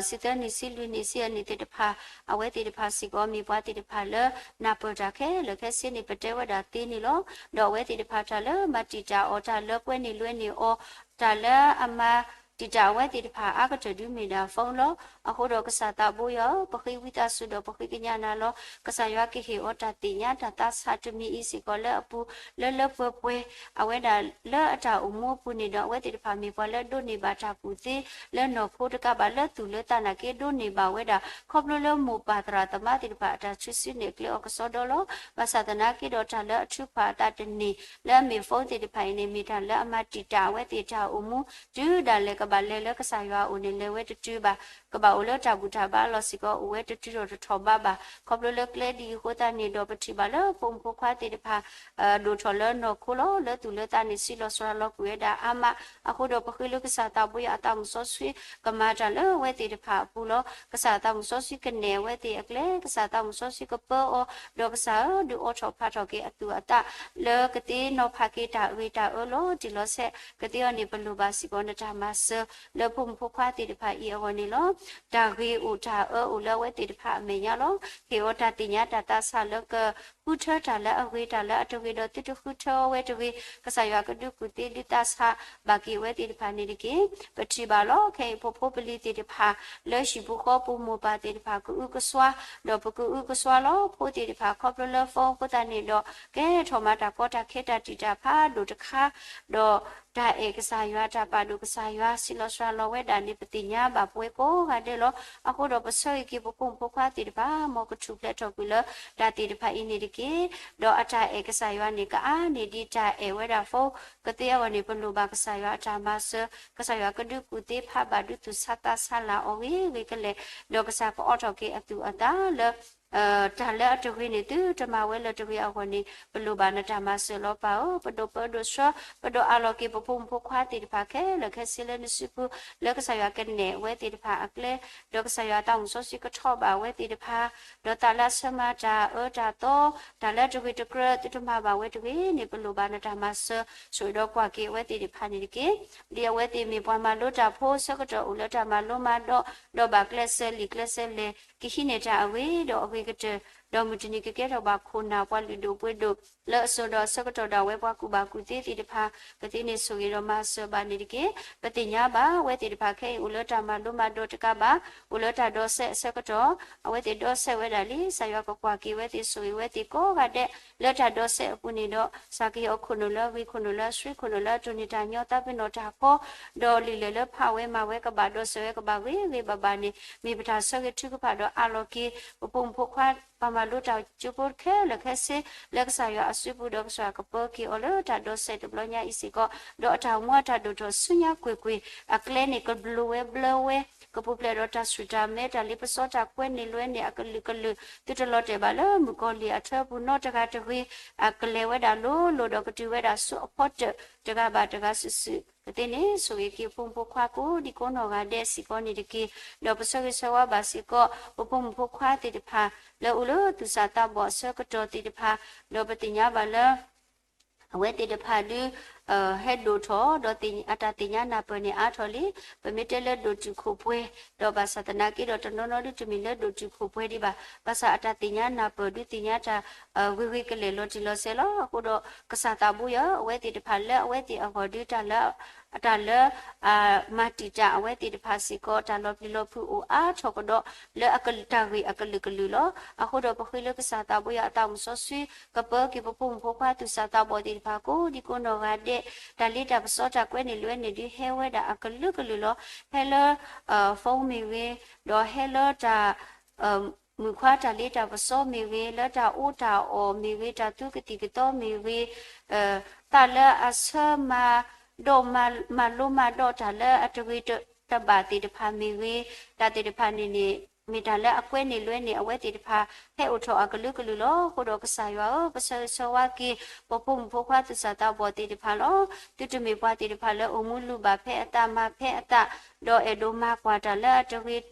ဆံသၢနံၣ်ဆံလွံၢ်နံၣ်ဆံအနံၣ်သ့ၣ်တဖၣ်, အဝဲသ့ၣ်တဖၣ်စ့ၢ်ကီး မ့ၢ်ပှၤသ့ၣ်တဖၣ်လၢ နၢ်ပၢၢ်တၢ်ခဲလၢာ်ခဲဆ့န့ၣ် ပတဲဝဲဒၣ်သ့န့ၣ်လီၤ. ဒီးအဝဲသ့ၣ်တဖၣ်တၢ်လၢမၤတံာ်တာ်အီၤ, တၢ်လၢကွဲန့ၢ်လွဲန့ၢ်အီၤ, တၢ်လၢအမၤတံာ်တာ်အဝဲသ့ၣ်တဖၣ်အါကတၢၢ်ဒုးမ့ၢ်ဒၣ် phone လီၤ. အဃိဒီးကစၢ်သးဘိယွၤဧၢ, ပဃ့ဝံသးစူၤဒီးပဃ့ကညးနၤလီၤ. ကစၢ်ယွၤကဟ့ၣ်အီၤတၢ်သ့ၣ်ညါတၢ်သးဆးတမံၤအံၤစ့ၢ်ကီးလၢအပူၤ, လၢလၢပှဲၤပှဲၤ, အဝဲဒၣ်လၢအတၢ်အိၣ်မူအပူၤန့ၣ်ဒီး အဝဲသ့ၣ်တဖၣ်မ့ၢ်ပှၤလၢဒိးန့ၢ်ဘၣ်တၢ်ကူၣ်သ့ လၢနီၢ်ခိတကးဘၣ်လၢသူၣ်လၢသးနာ်က့ ဒိးန့ၢ်ဘၣ်ဝဲဒၣ် ခီဖျိလၢမိၢ်ပၢ်သရၣ်သမါသ့ၣ်တဖၣ်အတၢ်ထုးစုနဲၣ်ကျဲအီၤကစီဒီလီၤ. ဘၣ်ဆၣ်သနာ်က့ဒီးတၢ်လၢအထုးဖးအသးတန့ၢ် လၢအမ့ၢ် phone သ့ၣ်တဖၣ်အံၤန့ၣ် မ့ၢ်တၢ်လၢအမၤတံာ်တာ်အဝဲသ့ၣ်တၢ်အိၣ်မူ တုၤဒၣ်လဲာ်ကဘၣ်လဲၤလၢကစၢ်ယွၤအအိၣ်န့ၣ် လဲၤဝဲတတုၤဘၣ်. ကဘၣ်အိၣ်လၢတၢ်ဘူၣ်တၢ်ဘါအလီၢ်စ့ၢ်ကီး အိၣ်ဝဲတတုၤထီၣ်တထီၣ်ဘးဘၣ်. ခီဖျိလၢကျဲဒ်အံၤအဃိသတးန့ၣ်ဒီး ပထံၣ်ဘၣ်လၢဖိမုၣ်ဖိခွါသ့ၣ်တဖၣ် ဒိၣ်ထီၣ်လၢနီၢ်ခိလီၤ. လၢသူၣ်လၢသးန့ၣ်ဆံးလီၤစှၤလီၤကွံာ်ဝဲဒၣ်အါမး, အဃိဒီးပဃ့လၢကစၢ်သးဘိယွၤအသးမုၣ်စီဆှံ ကမၤတၢ်လၢအဝဲသ့ၣ်တဖၣ်အပူၤလီၤ. ကစၢ်အသးမုၣ်စီဆှံကနဲၣ်အဝဲသ့ၣ်အကျဲ, ကစၢ်အသးမုၣ်စီဆှံကပၢအီၤ, ဒီးကစၢ်ဧၢ ဒုးအိးထီၣ်ဖးထီၣ်က့ၤအသူၣ်အသး လၢကသ့နီၤဖးက့ၤတၢ်အဂ့ၤတၢ်အၢလီၤတံၢ်လီၤဆဲး. ကသ့အီၤန့ၣ် ပလိၣ်ဘၣ်စ့ၢ်ကီးနတၢ်မၤစၢၤ လၢဖိမုၣ်ဖိခွါသ့ၣ်တဖၣ်အံၤအဂီၢ်န့ၣ်လီၤ. တၢ်ဂ့ၤအိၣ်တၢ်အၢအိၣ်လၢအဝဲသ့ၣ်တဖၣ်အမဲာ်ညါလီၤ. ဟ့ၣ်အီၤတၢ်သ့ၣ်ညါတၢ်သးဆးလၢကဃုထၢတၢ်လၢအဂ့ၤ တၢ်လၢအတဂ့ၤဒီးသုတဃုထၢအီၤဝဲတဂ့ၤ. ကစၢ်ယွၤကဒုးကူၣ်သ့ဒုးသးဆးဘၣ်က့ၤအဝဲသ့ၣ်တဖၣ်န့ၣ်တက့ၢ်. ပထံၣ်ဘၣ်လီၤ. ခဲအံၤဖိဖိပလံၤသ့ၣ်တဖၣ် လၢဟံၣ်ပူၤဃီပူၤမိၢ်ပၢ်သ့ၣ်တဖၣ်ကအုကစွါ, ဒီးပကအုကစွါလီၤ. ဖိသ့ၣ်တဖၣ်ခီဖျိလၢ phone အဃိသတးန့ၣ်ဒီး ကဲထီၣ်မၤတၢ်ကီတၢ်ခဲတၢ်တံာ်တၢ်ဖးဒိၣ်တခါ, ဒီးတၢ်အဲၣ်ကစၢ်ယွၤ တၢ်ပာ်ဒိၣ်ကစၢ်ယွၤ ဆံးလီၤစှၤလီၤဝဲဒၣ်န့ၣ် ပသ့ၣ်ညါဘၣ်ပဝဲကိးဂၤဒဲးလီၤ. အဃိဒီးပဆၢဂ့ၤက့ၤပဖိမုၣ်ဖိခွါသ့ၣ်တဖၣ် မ်ကထူၣ်ဖျဲးထီၣ်ကွံာ်လၢတၢ်သ့ၣ်တဖၣ်အံၤန့ၣ်တက့ၢ်. ဒီးအတၢ်အဲၣ်ကစၢ်ယွၤန့ၣ် ကအါန့ၢ်ဒံးတၢ်အဲၣ်ဝဲဒၣ် phone ကသ့အဂီၢ်န့ၣ် ပလိၣ်ဘၣ်ကစၢ်ယွၤအတၢ်မၤစၢၤ, ကစၢ်ယွၤကဒုးကူၣ်သ့ဖးဘၣ်ဒုးသူၣ်ဆါသးဆါလၢ်အီၤဂ့ၤဂ့ၤကလဲာ်, ဒီးကစၢ်ကအိးထီၣ်က့ၤအသူၣ်အသးလၢ တၢ်လၢအတဂ့ၤန့ၣ် သုတမၤဝဲလၢတဂ့ၤအဂီၢ်န့ၣ် ပလိၣ်ဘၣ်နတၢ်မၤစၢၤလီၤပၢ်ဧၢ. ပဒိၣ်ပၢဒိၣ်ဆှၢ ပဒိၣ်အးလီၤက့ၤပဖိမုၣ်ဖိခွါသ့ၣ်တဖၣ်ခဲလၢာ်ခဲဆ့လၢနစုပူၤ လၢကစၢ်ယွၤကနဲၣ်အဝဲသ့ၣ်တဖၣ်အကျဲ, ဒီးကစၢ်ယွၤအသးမုၣ်စီဆှံကထီၣ်ဘၣ်အဝဲသ့ၣ်တဖၣ်, ဒီးသးလၢအဆၢမၤတၢ်အၢတၢ်သီ, တၢ်လၢတဂ့ၤတကြၢး သုတမၤဘၣ်ဝဲတဂ့ၤန့ၣ် ပလိၣ်ဘၣ်နတၢ်မၤစၢၤ ဆိၣ်ဂ့ၤဒီးကွၢ်က့ၤအဝဲသ့ၣ်တဖၣ်န့ၣ်တက့ၢ်. ဒ်အဝဲသ့ၣ်မ့ၢ်ပှၤမၤလိတၢ်ဖိအဆၢကတီၢ် အိၣ်လၢတၢ်မၤလိမၤဒိး, ဒီးဘၣ်ကျဲးစၢးလံာ်ကျဲးစၢးလဲၢ် ကဟံးန့ၢ်တၢ်အဂ့ၤဒီးအဂ့ၤကတၢၢ်, ဒီးမုၢ်တနံၤကကဲထီၣ်ဘၣ်ခိၣ်နၢ်ပှၤလုၢ်ဒိၣ်ပှ့ၤဒိၣ် လၢအစိၤဒီးအဆၢကတီၢ်ဒၣ်ဝဲ ပှၤကူၣ်ဘၣ်ကူၣ်သ့သ့ၣ်တဖၣ် ကသ့န့ၣ်ဆိၣ်ဂ့ၤဒီးမၤစၢၤဘၣ်န့ၣ်တက့ၢ်. ပသ့ၣ်ညါဘၣ် အဝဲသ့ၣ်တဖၣ်ခဲအံၤအိၣ်လၢတၢ်မၤလိမၤဒိးတကးဘၣ်, အိၣ်လၢတၢ်ဒီးစဲးအဆၢကတီၢ်, အဝဲသ့ၣ်ဒီးစဲးဝဲဒၣ်လံ, ကစၢ်ယွၤကကွၢ်က့ၤဝဲသ့ၣ် ဆိၣ်ဂ့ၤဝဲသ့ၣ်ကိးဂၤဒဲး လၢတၢ်ဒီးစဲးအပူၤန့ၣ်ဒီး စၢ်ကဟ့ၣ်အီၤခိၣ်နူာ်လၢအဂ့ၤ ခိၣ်နူာ်လၢအဆှံ ခိၣ်နူာ်လၢအတိၢ်န့ၢ်တၢ်ညီ သးပ့ၤနီၣ်တၢ်ဃီ, ဒီးလံာ်လဲၢ်လၢဖးဝဲမၤဝဲကဘၣ်ဒီးစဲးဝဲကဘၣ်ဂ့ၤဂ့ၤဘၣ်ဘၣ်န့ၣ် မ့ၢ်ပတၢ်ဆၢဂ့ၤထုကဖၣ်ဒီးအးလီၤက့ၤ ပဖိမုၣ်ဖိခွါ ပှၤမၤလိတၢ်ကၠိဖိခဲလၢာ်ခဲဆ့ လၢကစၢ်ယွၤအစုပူၤဒီးကစၢ်ယွၤကပၢက့ၤအီၤလၢတၢ်ဒီးစဲးတဘျီညါအံၤစ့ၢ်ကီး, ဒီးအတၢ်အိၣ်မူအတၢ်ဒိၣ်ထီၣ်ဆူညါကွ့ၢ်ကွ့ၢ် အကျဲန့ၣ်ကဘျိးဝဲဘျၢဝဲ, ကပူၤဖျဲးဒီးတၢ်ဆူၣ်တၢ်မဲ တၢ်လ့ပစီတၢ်ကွဲန့ၢ်လွဲန့ၢ်အကလုာ်ကလုာ် သုတလီၤတဲာ်ဘၣ်လၢမုၣ်ကီၤလံၢ်အထၢပူၤနီတဂၤတဂ့ၤ, အကလဲၤဝဲဒၣ်လိၤလိၤဒီးကတုၤဝဲဒၣ်ဆူအဖီတၢၣ် တဂၤဘၣ်တဂၤစုာ်စုာ် ကသ့န့ၣ်ဆိၣ်ဂ့ၤက့ၤဖိမုၣ်ဖိခွါကိးဒံကိးနီၢ်ဂၤဒဲးစ့ၢ်ကီးန့ၣ်တက့ၢ်. ဒီးပဆၢဂ့ၤဆၢဝါဘၣ်စ့ၢ်ကီး ပဖိမုၣ်ဖိခွါသ့ၣ်တဖၣ် လၢအိၣ်လၢသူၣ်စၢ်သးဘီၣ်အဆၢကတီၢ်သ့ၣ်တဖၣ်, ဒီးပသ့ၣ်ညါဘၣ်လၢ အဝဲသ့ၣ်တဖၣ်ဒုး ဟဲဒိၣ်ထီၣ် ဒီးအတၢ်သ့ၣ်ညါနၢ်ပၢၢ်န့ၣ်အါထီၣ်လံ. ပမ့ၢ်တဲလၢဒိၣ်တုာ်ခိၣ်ပှဲၤ ဒီးဘၣ်ဆၣ်သနာ်က့ဒီးတနီၤနီၤဒုးတမ့ၢ်လၢဒိၣ်တုာ်ခိၣ်ပှဲၤဒံးဘၣ်. ဘၣ်ဆၣ်အတၢ်သ့ၣ်ညါနၢ်ပၢၢ်ဒုးသ့ၣ်ညါတၢ် ဂ့ၤဂ့ၤကလဲာ်လီၤတံၢ်လီၤဆဲးလီၤ. အဃိဒီးကစၢ်သးဘိယွၤ အဝဲသ့ၣ်တဖၣ်လၢအဝဲသ့ၣ်အဂီၢ်ဒုးတၢ်လၢ တၢ်လၢ မၤတံာ်တာ်အဝဲသ့ၣ်တဖၣ်စ့ၢ်ကီး တၢ်လီၤပျံၤလီၤဖုးအိၣ်အါထီၣ်ကဒီး လၢတၢ်ဂ့ၢ်အကလုာ်ကလုာ်လီၤ. အဃိဒီးပဃ့လၢကစၢ်သးဘိယွၤအသးမုၣ်စီဆှံ ကပၢက့ၤပဖိမုၣ်ဖိခွါသူၣ်စၢ်သးဘီၣ်သ့ၣ်တဖၣ်ကိးဒံကိးနီၢ်ဂၤဒဲး တၢ်လ့တၢ်ပစီတၢ်ကွဲန့ၢ်လွဲန့ၢ်ဒုးဟဲဝဲဒၣ်အကလုာ်ကလုာ်လီၤ. ဟဲလၢ phone မ့ၢ်ဂ့ၤ, ဒီးဟဲလၢတၢ် မုၣ်ခွါတၢ်လ့တၢ်ပစီမ့ၢ်ဂ့ၤ, လၢတၢ်အီၣ်တၢ်အီမ့ၢ်ဂ့ၤ, တၢ်သူကသံၣ်ကသီမ့ၢ်ဂ့ၤ, သးလၢအဆၢမၤဒိးမၤလိမၤဒိးတၢ်လၢအတဂ့ၤတဘၣ်သ့ၣ်တဖၣ်မ့ၢ်ဂ့ၤ, တၢ်သ့ၣ်တဖၣ်န့ၣ်န့ၣ် မ့ၢ်တၢ်လၢအကွဲန့ၢ်လွဲန့ၢ်အဝဲသ့ၣ်တဖၣ် ဟဲအိၣ်ထီၣ်အကလုာ်ကလုာ်လီၤ. အဃိဒီးကစၢ်ယွၤဧၢ, ပဆၢဂ့ၤဆၢဝါက့ၤ ပဖိမုၣ်ဖိခွါသူၣ်စၢ်သးဘီၣ်သ့ၣ်တဖၣ်လီၤ. သုတမ့ၢ်ပှၤသ့ၣ်တဖၣ်လၢအိၣ်မူလုၢ်ဘၣ်ဖဲအသးမၤဖဲအသး, ဒီးအဲၣ်ဒိးမၤကွၢ်တၢ်လၢအတဂ့ၤ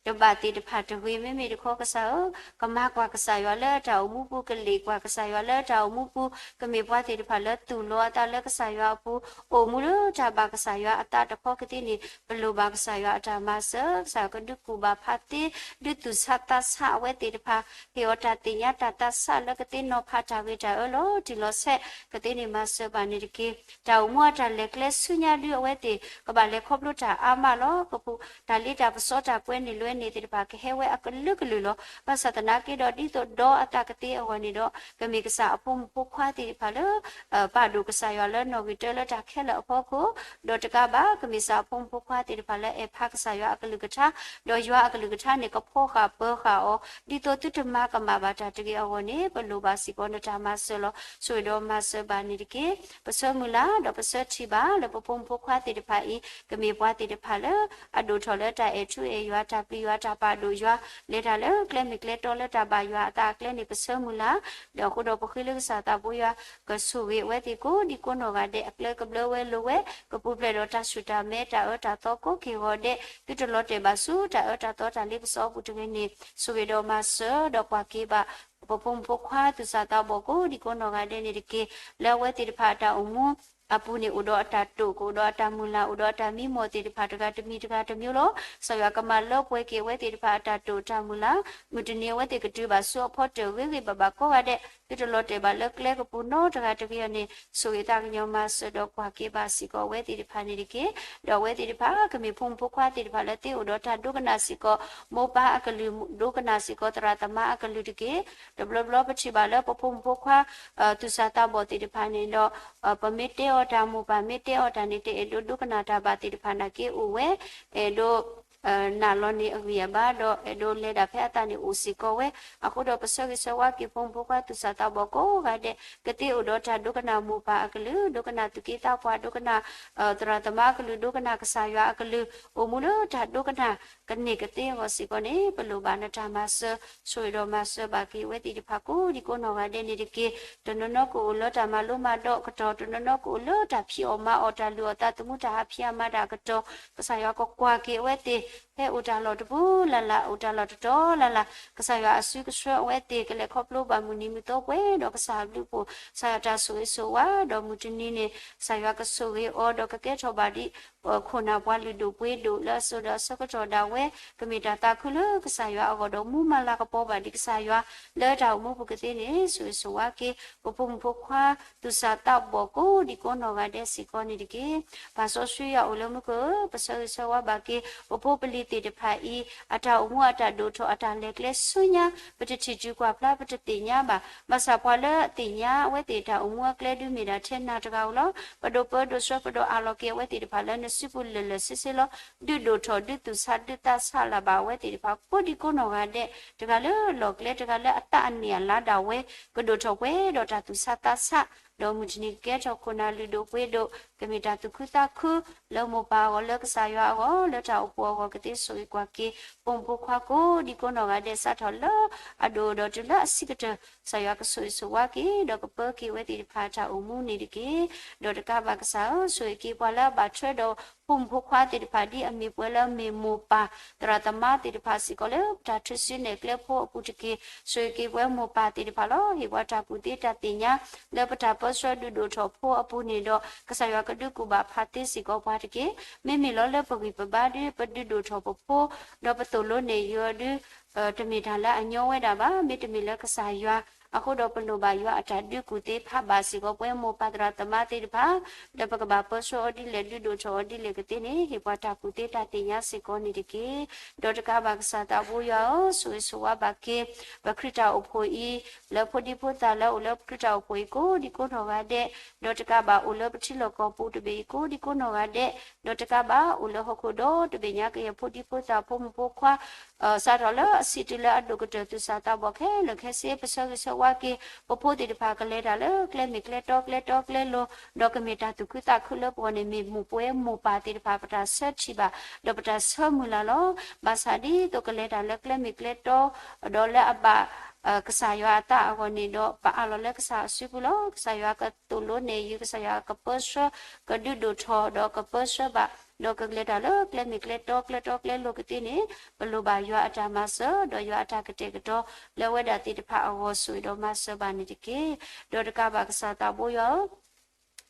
တဘၣ်သ့ၣ်တဖၣ်တဂ့ၤ, မ့မ့ၢ်တခီကစၢ်ဧၢ, ကမၤကွၢ်ကစၢ်ယွၤလၢတၢ်အိၣ်မူပူၤ, ကလ့ၣ်ကွၢ်ကစၢ်ယွၤလၢတၢ်အိၣ်မူပူၤ, ကမ့ၢ်ပှၤသ့ၣ်တဖၣ်လၢသူၣ်လီၤအသးလၢကစၢ်ယွၤအပူၤ, အိၣ်မူလၢတၢ်ဘၣ်ကစၢ်ယွၤအသးတခီကသ့န့ၣ် ပလိၣ်ဘၣ်ကစၢ်ယွၤအတၢ်မၤစၢၤ, ကစၢ်ယွၤကဒုးကူၣ်ဘၣ်ဖးသ့, ဒုးသူၣ်ဆါသးဆါအဝဲသ့ၣ်တဖၣ်, ဟ့ၣ်အီၤတၢ်သ့ၣ်ညါတၢ်သးဆါလၢကသ့နီၤဖးတၢ်ဂ့ၤတၢ်အၢလီၤတံၢ်လီၤဆဲး, ကသ့န့ၣ်မၤစၢၤဘၣ်န့ၣ်တက့ၢ်. တၢ်အိၣ်မူအတၢ်လဲၤကျဲဆူညါဒုးအဝဲသ့ၣ် ကဘၣ်လဲၤခီဖျိတၢ်အါမးလီၤ. ကပူၤ တၢ်လ့တၢ်ပစီတၢ်ကွဲန့ၢ်လွဲ ကစၢ်ယွၤအတၢ်မၤလိမၤဒိးအကျဲန့ၣ်သ့ၣ်တဖၣ် ကဟဲဝဲအကလုာ်ကလုာ်လီၤ. ဘၣ်ဆၣ်သနာ်က့ဒီး ဒ်သိးဒီးအသးကသ့အဂီၢ်န့ၣ်ဒီး ကမ့ၢ်ကစၢ်အဖိမုၣ်ဖိခွါသ့ၣ်တဖၣ်လၢ ပာ်ဒိၣ်ကစၢ်ယွၤလၢနီၣ်ဂံၢ်တၢလၢတၢ်ခဲလၢာ်အဖီခိၣ်, ဒီးတကးဘၣ် ကမ့ၢ်ကစၢ်အဖိမုၣ်ဖိခွါသ့ၣ်တဖၣ်လၢအဲၣ်ဖးကစၢ်ယွၤအကလုၢ်ကထါ, ဒီးယွၤအကလုၢ်ကထါန့ၣ် ကဖီဃာ်ပၢၤဃာ်အီၤ, ဒ်သိးသုတမၤကမၣ်ဘၣ်တၢ်တဂ့ၤအဂီၢ်န့ၣ် ပလိၣ်ဘၣ်စ့ၢ်ကီးနတၢ်မၤစၢၤလီၤ. ဆိၣ်ဂ့ၤဒီးမၤစၢၤဘၣ်န့ၣ်တက့ၢ်. ပဆၢမုၢ်လၢ် ဒီးပဆၢထံၣ်ဘၣ်လၢပဖိမုၣ်ဖိခွါသ့ၣ်တဖၣ်အံၤ ကမ့ၢ်ပှၤသ့ၣ်တဖၣ်လၢ အဒိၣ်ထီၣ်လၢတၢ်အဲၣ်ထူအဲၣ်ယွၤ တၢ်ပျံၤယွၤ တၢ်ပာ်ဒိၣ်ယွၤ လဲၤတၢ်လၢကျဲမ့ၢ်ကျဲတီလၢတၢ်ဘၣ်ယွၤအသးအကျဲန့ၣ် ပဆၢမုၢ်လၢ်, ဒီးအဃိဒီးပဃ့လၢကစၢ်သးဘိယွၤ ကဆိၣ်ဂ့ၤအဝဲသ့ၣ်ကိးဒံကိးနီၢ်ဂၤဒဲး အကျဲကဘျၢဝဲလိၤဝဲ ကပူၤဖျဲးဒီးတၢ်ဆူၣ်တၢ်မဲတၢ်အၢတၢ်သီကိးက့ၤဂီၤဒဲး သုတလီၤတဲာ်ဘၣ်ဆူတၢ်အၢတၢ်သီတၢ်လ့ပစီအပူၤတဂ့ၤန့ၣ် ဆိၣ်ဂ့ၤဒီးမၤစၢၤဒီးကွၢ်က့ၤဘၣ် ပဖိမုၣ်ဖိခွါသူၣ်စၢ်သးဘီၣ်ကိးဒံကိးနီၢ်ဂၤဒဲးန့ၣ်တက့ၢ်. လၢအဝဲသ့ၣ်တဖၣ်အတၢ်အိၣ်မူအပူၤန့ၣ် အိၣ်ဒီးအတၢ်တိာ် ကအိၣ်ဒီးအတၢ်မုၢ်လၢ် အိၣ်ဒီးအတၢ်မံမီၢ်သ့ၣ်တဖၣ်တဂၤတမံၤတဂၤတမံၤလီၤ. ကစၢ်ယွၤကမၤလၢပှဲၤက့ၤအဝဲသ့ၣ်တဖၣ်အတၢ်တိာ်တၢ်မုၢ်လၢ် မုၢ်တနံၤအဝဲသ့ၣ်ကတုၤဘၣ်ဆူအဖီတၢၢ်ဂ့ၤဂ့ၤဘၣ်ဘၣ်ကိးဂၤဒဲး သုတလီၤတဲာ်ဘၣ်လၢကျဲကပူၤနီတဂၤတဂ့ၤအီၤန့ၣ် ဆိၣ်ဂ့ၤသးကညီၤမၤစၢၤဒီးကွၢ်က့ၤဘၣ်စ့ၢ်ကီးအဝဲသ့ၣ်တဖၣ်န့ၣ်တက့ၢ်. ဒီးအဝဲသ့ၣ်တဖၣ် ကမ့ၢ်ဖိမုၣ်ဖိခွါသ့ၣ်တဖၣ်လၢသ့အိၣ်ဒီးတၢ်ဒိကနၣ်စ့ၢ်ကီး မိၢ်ပၢ်အကလုၢ် ဒိကနၣ်စ့ၢ်ကီးသရၣ်သမါအကလုၢ်တက့ၢ်. တဘျီဘျီပထံၣ်ဘၣ်လၢပဖိမုၣ်ဖိခွါ သူၣ်စၢ်သးဘီၣ်သ့ၣ်တဖၣ်န့ၣ်ဒီး ပမ့ၢ်တဲအီၤတၢ် မိၢ်ပၢ်မ့ၢ်တဲအီၤတၢ်န့ၣ် တအဲၣ်ဒိးဒိကနၣ်တၢ်ဘၣ်သ့ၣ်တဖၣ်နာ်က့အိၣ်ဝဲ အဲၣ်ဒိး နာ်လီၤန့ၣ်အဂံၢ်အဘါ ဒီးအဲၣ်ဒိးလဲၤဒၣ်ဖဲအသးန့ၣ်အိၣ်စ့ၢ်ကီးဝဲ. အဃိဒီးပဆၢဂ့ၤဆၢဝါက့ၤဖိမုၣ်ဖိခွါသူၣ်စၢ်သးဘီၣ်ကိးဂၤဒဲး ကသ့အိၣ်ဒီးတၢ်ဒိကနၣ်မိၢ်ပၢ်အကလုၢ် ဒိကနၣ်သူၣ်က့သးပှၢ် ဒိကနၣ် သရၣ်သမါအကလုၢ် ဒိကနၣ်ကစၢ်ယွၤအကလုၢ် အိၣ်မူလၢတၢ်ဒိကနၣ်ကန့ၢ်ကသ့အဂီၢ်စ့ၢ်ကီးန့ၣ် ပလိၣ်ဘၣ်နတၢ်မၤစၢၤ ဆိၣ်ဂ့ၤဒီးမၤစၢၤဘၣ်က့ၤအဝဲသ့ၣ်တဖၣ်ကိးဒံကိးနီၢ်ဂၤဒဲးန့ၣ်တက့ၢ်. တနီၤနီၤကအိၣ်လၢတၢ်မၤလိမၤဒိးအကတီၢ်, တနီၤနီၤကအိၣ်လၢတၢ်ဖံးအီၣ်မၤအီၣ် တၢ်လုၢ်အီၣ်သးသမူ တၢ်ဟးဖံးဟးမၤတၢ်အကတီၢ်, ကစၢ်ယွၤကကွၢ်က့ၤအဝဲသ့ၣ် ဖဲအိၣ်တၢ်လီၢ်တပူၤလၢ်လၢ် အိၣ်တၢ်လီၢ်တတီၤလၢ်လၢ်, ကစၢ်ယွၤအစုကဆှၢအဝဲသ့ၣ် ကလဲၤခီဖျိဘၣ်မုၢ်နံၤမုၢ်သီပှဲၤဒီးကစၢ်အဘျုးအဖှိၣ်, ကစၢ်ယွၤတၢ်ဆိၣ်ဂ့ၤဆိၣ်ဝါ ဒီးမုၢ်တနံၤန့ၣ် ကစၢ်ယွၤကဆိၣ်ဂ့ၤအီၤ ဒီးကကဲထီၣ်ဘၣ်ဒ် ခိၣ်နၢ်ပှၤလုၢ်ဒိၣ်ပှ့ၤဒိၣ်လၢအစိၤဒီးအဆၢကတီၢ်ဒၣ်ဝဲ ကမ့ၢ်တၢ်သးခုလၢကစၢ်ယွၤအဂီၢ် ဒီးမူမၤလၤကပီၤဘၣ်ဒံးကစၢ်ယွၤ လၢတၢ်အိၣ်မူပူၤကသ့န့ၣ် ဆိၣ်ဂ့ၤဆိၣ်ဝါက့ၤ ပဖိမုၣ်ဖိခွါ သူၣ်စၢ်သးဘီၣ်ကိးဒံကိးနီၢ်ဂၤဒဲးစ့ၢ်ကီးန့ၣ်တက့ၢ်. ပၢ်စီဆှံယွၤအိၣ်လၢမူခိၣ်ဧၢ, ပဆၢဂ့ၤဆၢဝါဘၣ်က့ၤ ပဖိပလံၤသ့ၣ်တဖၣ်အံၤ အတၢ်အိၣ်မူအတၢ်ဒိၣ်ထီၣ် အတၢ်လဲၤကျဲဆူညါ ပတထံၣ်တုၤကွၢ်ဖျါ ပတသ့ၣ်ညါဘၣ်. ဘၣ်ဆၣ်ပှၤလၢအသ့ၣ်ညါအဝဲသ့ၣ်တၢ်အိၣ်မူအကျဲဒုးမ့ၢ်ဒၣ်ထဲနၤတဂၤဧိၤလီၤ. ပဒိးပၢဒိးဆှၢ ပဒိးအးလီၤက့ၤအဝဲသ့ၣ်တဖၣ်လၢနစုပူၤလၢာ်လၢာ်ဆ့ဆ့လီၤ. ဒုးဒိၣ်ထီၣ် ဒုးသူၣ်ဆး ဒုးသးဆးလၢ်ဘၣ်အဝဲသ့ၣ်တဖၣ် ကိးဒံကိးနီၢ်ဂၤဒဲး, တဂၤလၢလီၢ်ကျဲ တဂၤလၢအသးအန့ၣ်အလါဒၣ်ဝဲ ကဒိၣ်ထီၣ်ပှဲၤဒီးတၢ်သူၣ်ဆးသးဆး, ဒီးမုၢ်တနံၤကကဲထီၣ်ခိၣ်နၢ်လုၢ်ဒိၣ်ပှ့ၤဒိၣ်, ကမ့ၢ်တၢ်သူၣ်ခုသးခု လၢမိၢ်ပၢ်အဂီၢ် လၢကစၢ်ယွၤအဂီၢ် လၢတၢ်အိၣ်ဖှိၣ်အဂီၢ် ကသ့ဆိၣ်ဂ့ၤကွၢ်က့ၤ ပိာ်မုၣ်ဖိခွါကိးဒံကိးနီၢ်ဂၤဒဲး စးထီၣ်လၢအဒိၣ်ဒီးတုၤလၢအဆံးကတၢၢ် ကစၢ်ယွၤကဆိၣ်ဂ့ၤဆိၣ်ဝါက့ၤ ဒီးကပၢက့ၤအဝဲသ့ၣ်တဖၣ်အတၢ်အိၣ်မူန့ၣ်တက့ၢ်. ဒီးတကးဘၣ်ကစၢ်ဧၢ, ဆိၣ်ဂ့ၤက့ၤပှၤလၢအဘၣ်ထွဲဒီး ပိာ်မုၣ်ဖိခွါသ့ၣ်တဖၣ် ဒ်အမ့ၢ်ပှၤလၢအမ့ၢ်မိၢ်ပၢ် သရၣ်သမါသ့ၣ်တဖၣ်စ့ၢ်ကီး လၢပတၢ်ထူၣ်စုနဲၣ်ကျဲဖိအပူၤတက့ၢ်. ဆိၣ်ဂ့ၤက့ၤပဝဲမိၢ်ပၢ်သ့ၣ်တဖၣ်လီၤ. ဟ့ၣ်ပှၤတၢ်ကူၣ်သ့တၢ်သ့ၣ်ညါ လၢပတၢ်ပၢဆှၢဒုးဒိၣ်ထီၣ်ဖိအပူၤန့ၣ်ဒီး ကစၢ်ယွၤကဒုးကူၣ်ဘၣ်ဖးသ့စ့ၢ်ကီးပှၤတက့ၢ်. မ့မ့ၢ်လီၤလၢပဂံၢ်ပဘါဒီး ပဒုးဒိၣ်ထီၣ်ပဖိ ဒီးပသိၣ်လိနဲၣ်ယုၤအီၤဒီး တမ့ၢ်တၢ်လၢအညီဝဲဒၣ်ဘၣ်, မ့တမ့ၢ်လၢကစၢ်ယွၤ အဃိဒီးပလိၣ်ဘၣ်ယွၤအတၢ်ဒုးကူၣ်သ့ဖးဘၣ်စ့ၢ်ကီးပဝဲမိၢ်ပၢ်သရၣ်သမါသ့ၣ်တဖၣ်, ဒီးပကဘၣ်ပၢဆှၢအီၤဒ်လဲၣ် ဒုးဒိၣ်ထီၣ်အီၤဒ်လဲၣ်ကသ့န့ၣ် ဟ့ၣ်ပှၤတၢ်ကူၣ်သ့တၢ်သ့ၣ်ညါစ့ၢ်ကီးန့ၣ်တက့ၢ်. ဒီးတကးဘၣ်ကစၢ်သးဘိယွၤဧၢ, ဆိၣ်ဂ့ၤဆိၣ်ဝါဘၣ်က့ၤ ပခရံာ်တၢ်အိၣ်ဖှိၣ်အံၤ လၢဖိဒံဖိသၣ်လၢအိၣ်လၢပခရံာ်တၢ်အိၣ်ဖှိၣ်အံၤ ကိးဒံကိးနီၢ်ဂၤဒဲး, ဒီးတကးဘၣ်အိၣ်လၢပထံလီၢ်ကီၢ်ပူၤတဘ့ၣ်အံၤ ကိးဒံကိးနီၢ်ဂၤဒဲး, ဒီးတကးဘၣ်အိၣ်လၢဟီၣ်ခိၣ်ဒီတဘ့ၣ်ညါကယဲၢ် ဖိဒံဖိသၣ်ဖိမုၣ်ဖိခွါ စးထီၣ်လၢအဆံးတုၤလၢအဒိၣ်ကတၢၢ် သူၣ်စၢ်သးဘီၣ်ခဲလၢာ်ခဲဆ့ ပဆၢဂ့ၤဆၢဝါက့ၤ ပဖိသ့ၣ်တဖၣ်ကလဲၤတၢ်လၢကျဲမ့ၢ်ကျဲတီ ကျဲတီကျဲလိၤ, ဒီးကမ့ၢ်တၢ်သူၣ်ခုသးခုလၢပဂီၢ်န့ၣ် မ့ၢ်မိၢ်ပၢ်မိၢ်ပၢ်သ့ၣ်တဖၣ် ပတၢ်ဆၢထံၣ်ဘၣ် ဒီးပတၢ်ဆၢမုၢ်လၢ်လီၤ. ဘၣ်ဆၣ်ဒ်သိးကလဲၤတၢ်လၢကျဲမ့ၢ်ကျဲတီ ဒီးလၢအဘၣ် ကစၢ်ယွၤအသးအဂီၢ်န့ၣ်ဒီး ပအးလီၤလၢကစၢ်အစုပူၤလီၤ. ကစၢ်ယွၤကသိၣ်လိနဲၣ်ယုၤ ကစၢ်ယွၤကပၢဆှၢ ကဒုးဒိၣ်ထီၣ် ဒီးကပၢဆှၢဘၣ် ဒီးကလဲၤတၢ်လၢကျဲမ့ၢ်ကျဲတီ ကျဲတီကျဲလိၤကသ့န့ၣ် ပလိၣ်ဘၣ်ယွၤအတၢ်မၤစၢၤ ဒီးယွၤအတၢ်ကတဲာ်ကတီၤ လၢအဝဲဒၣ်သ့ၣ်တဖၣ်အဂီၢ် ဆိၣ်ဂ့ၤဒီးမၤစၢၤဘၣ်န့ၣ်တက့ၢ်. ဒီးတကးဘၣ်ကစၢ်သးဘိယွၤဧၢ,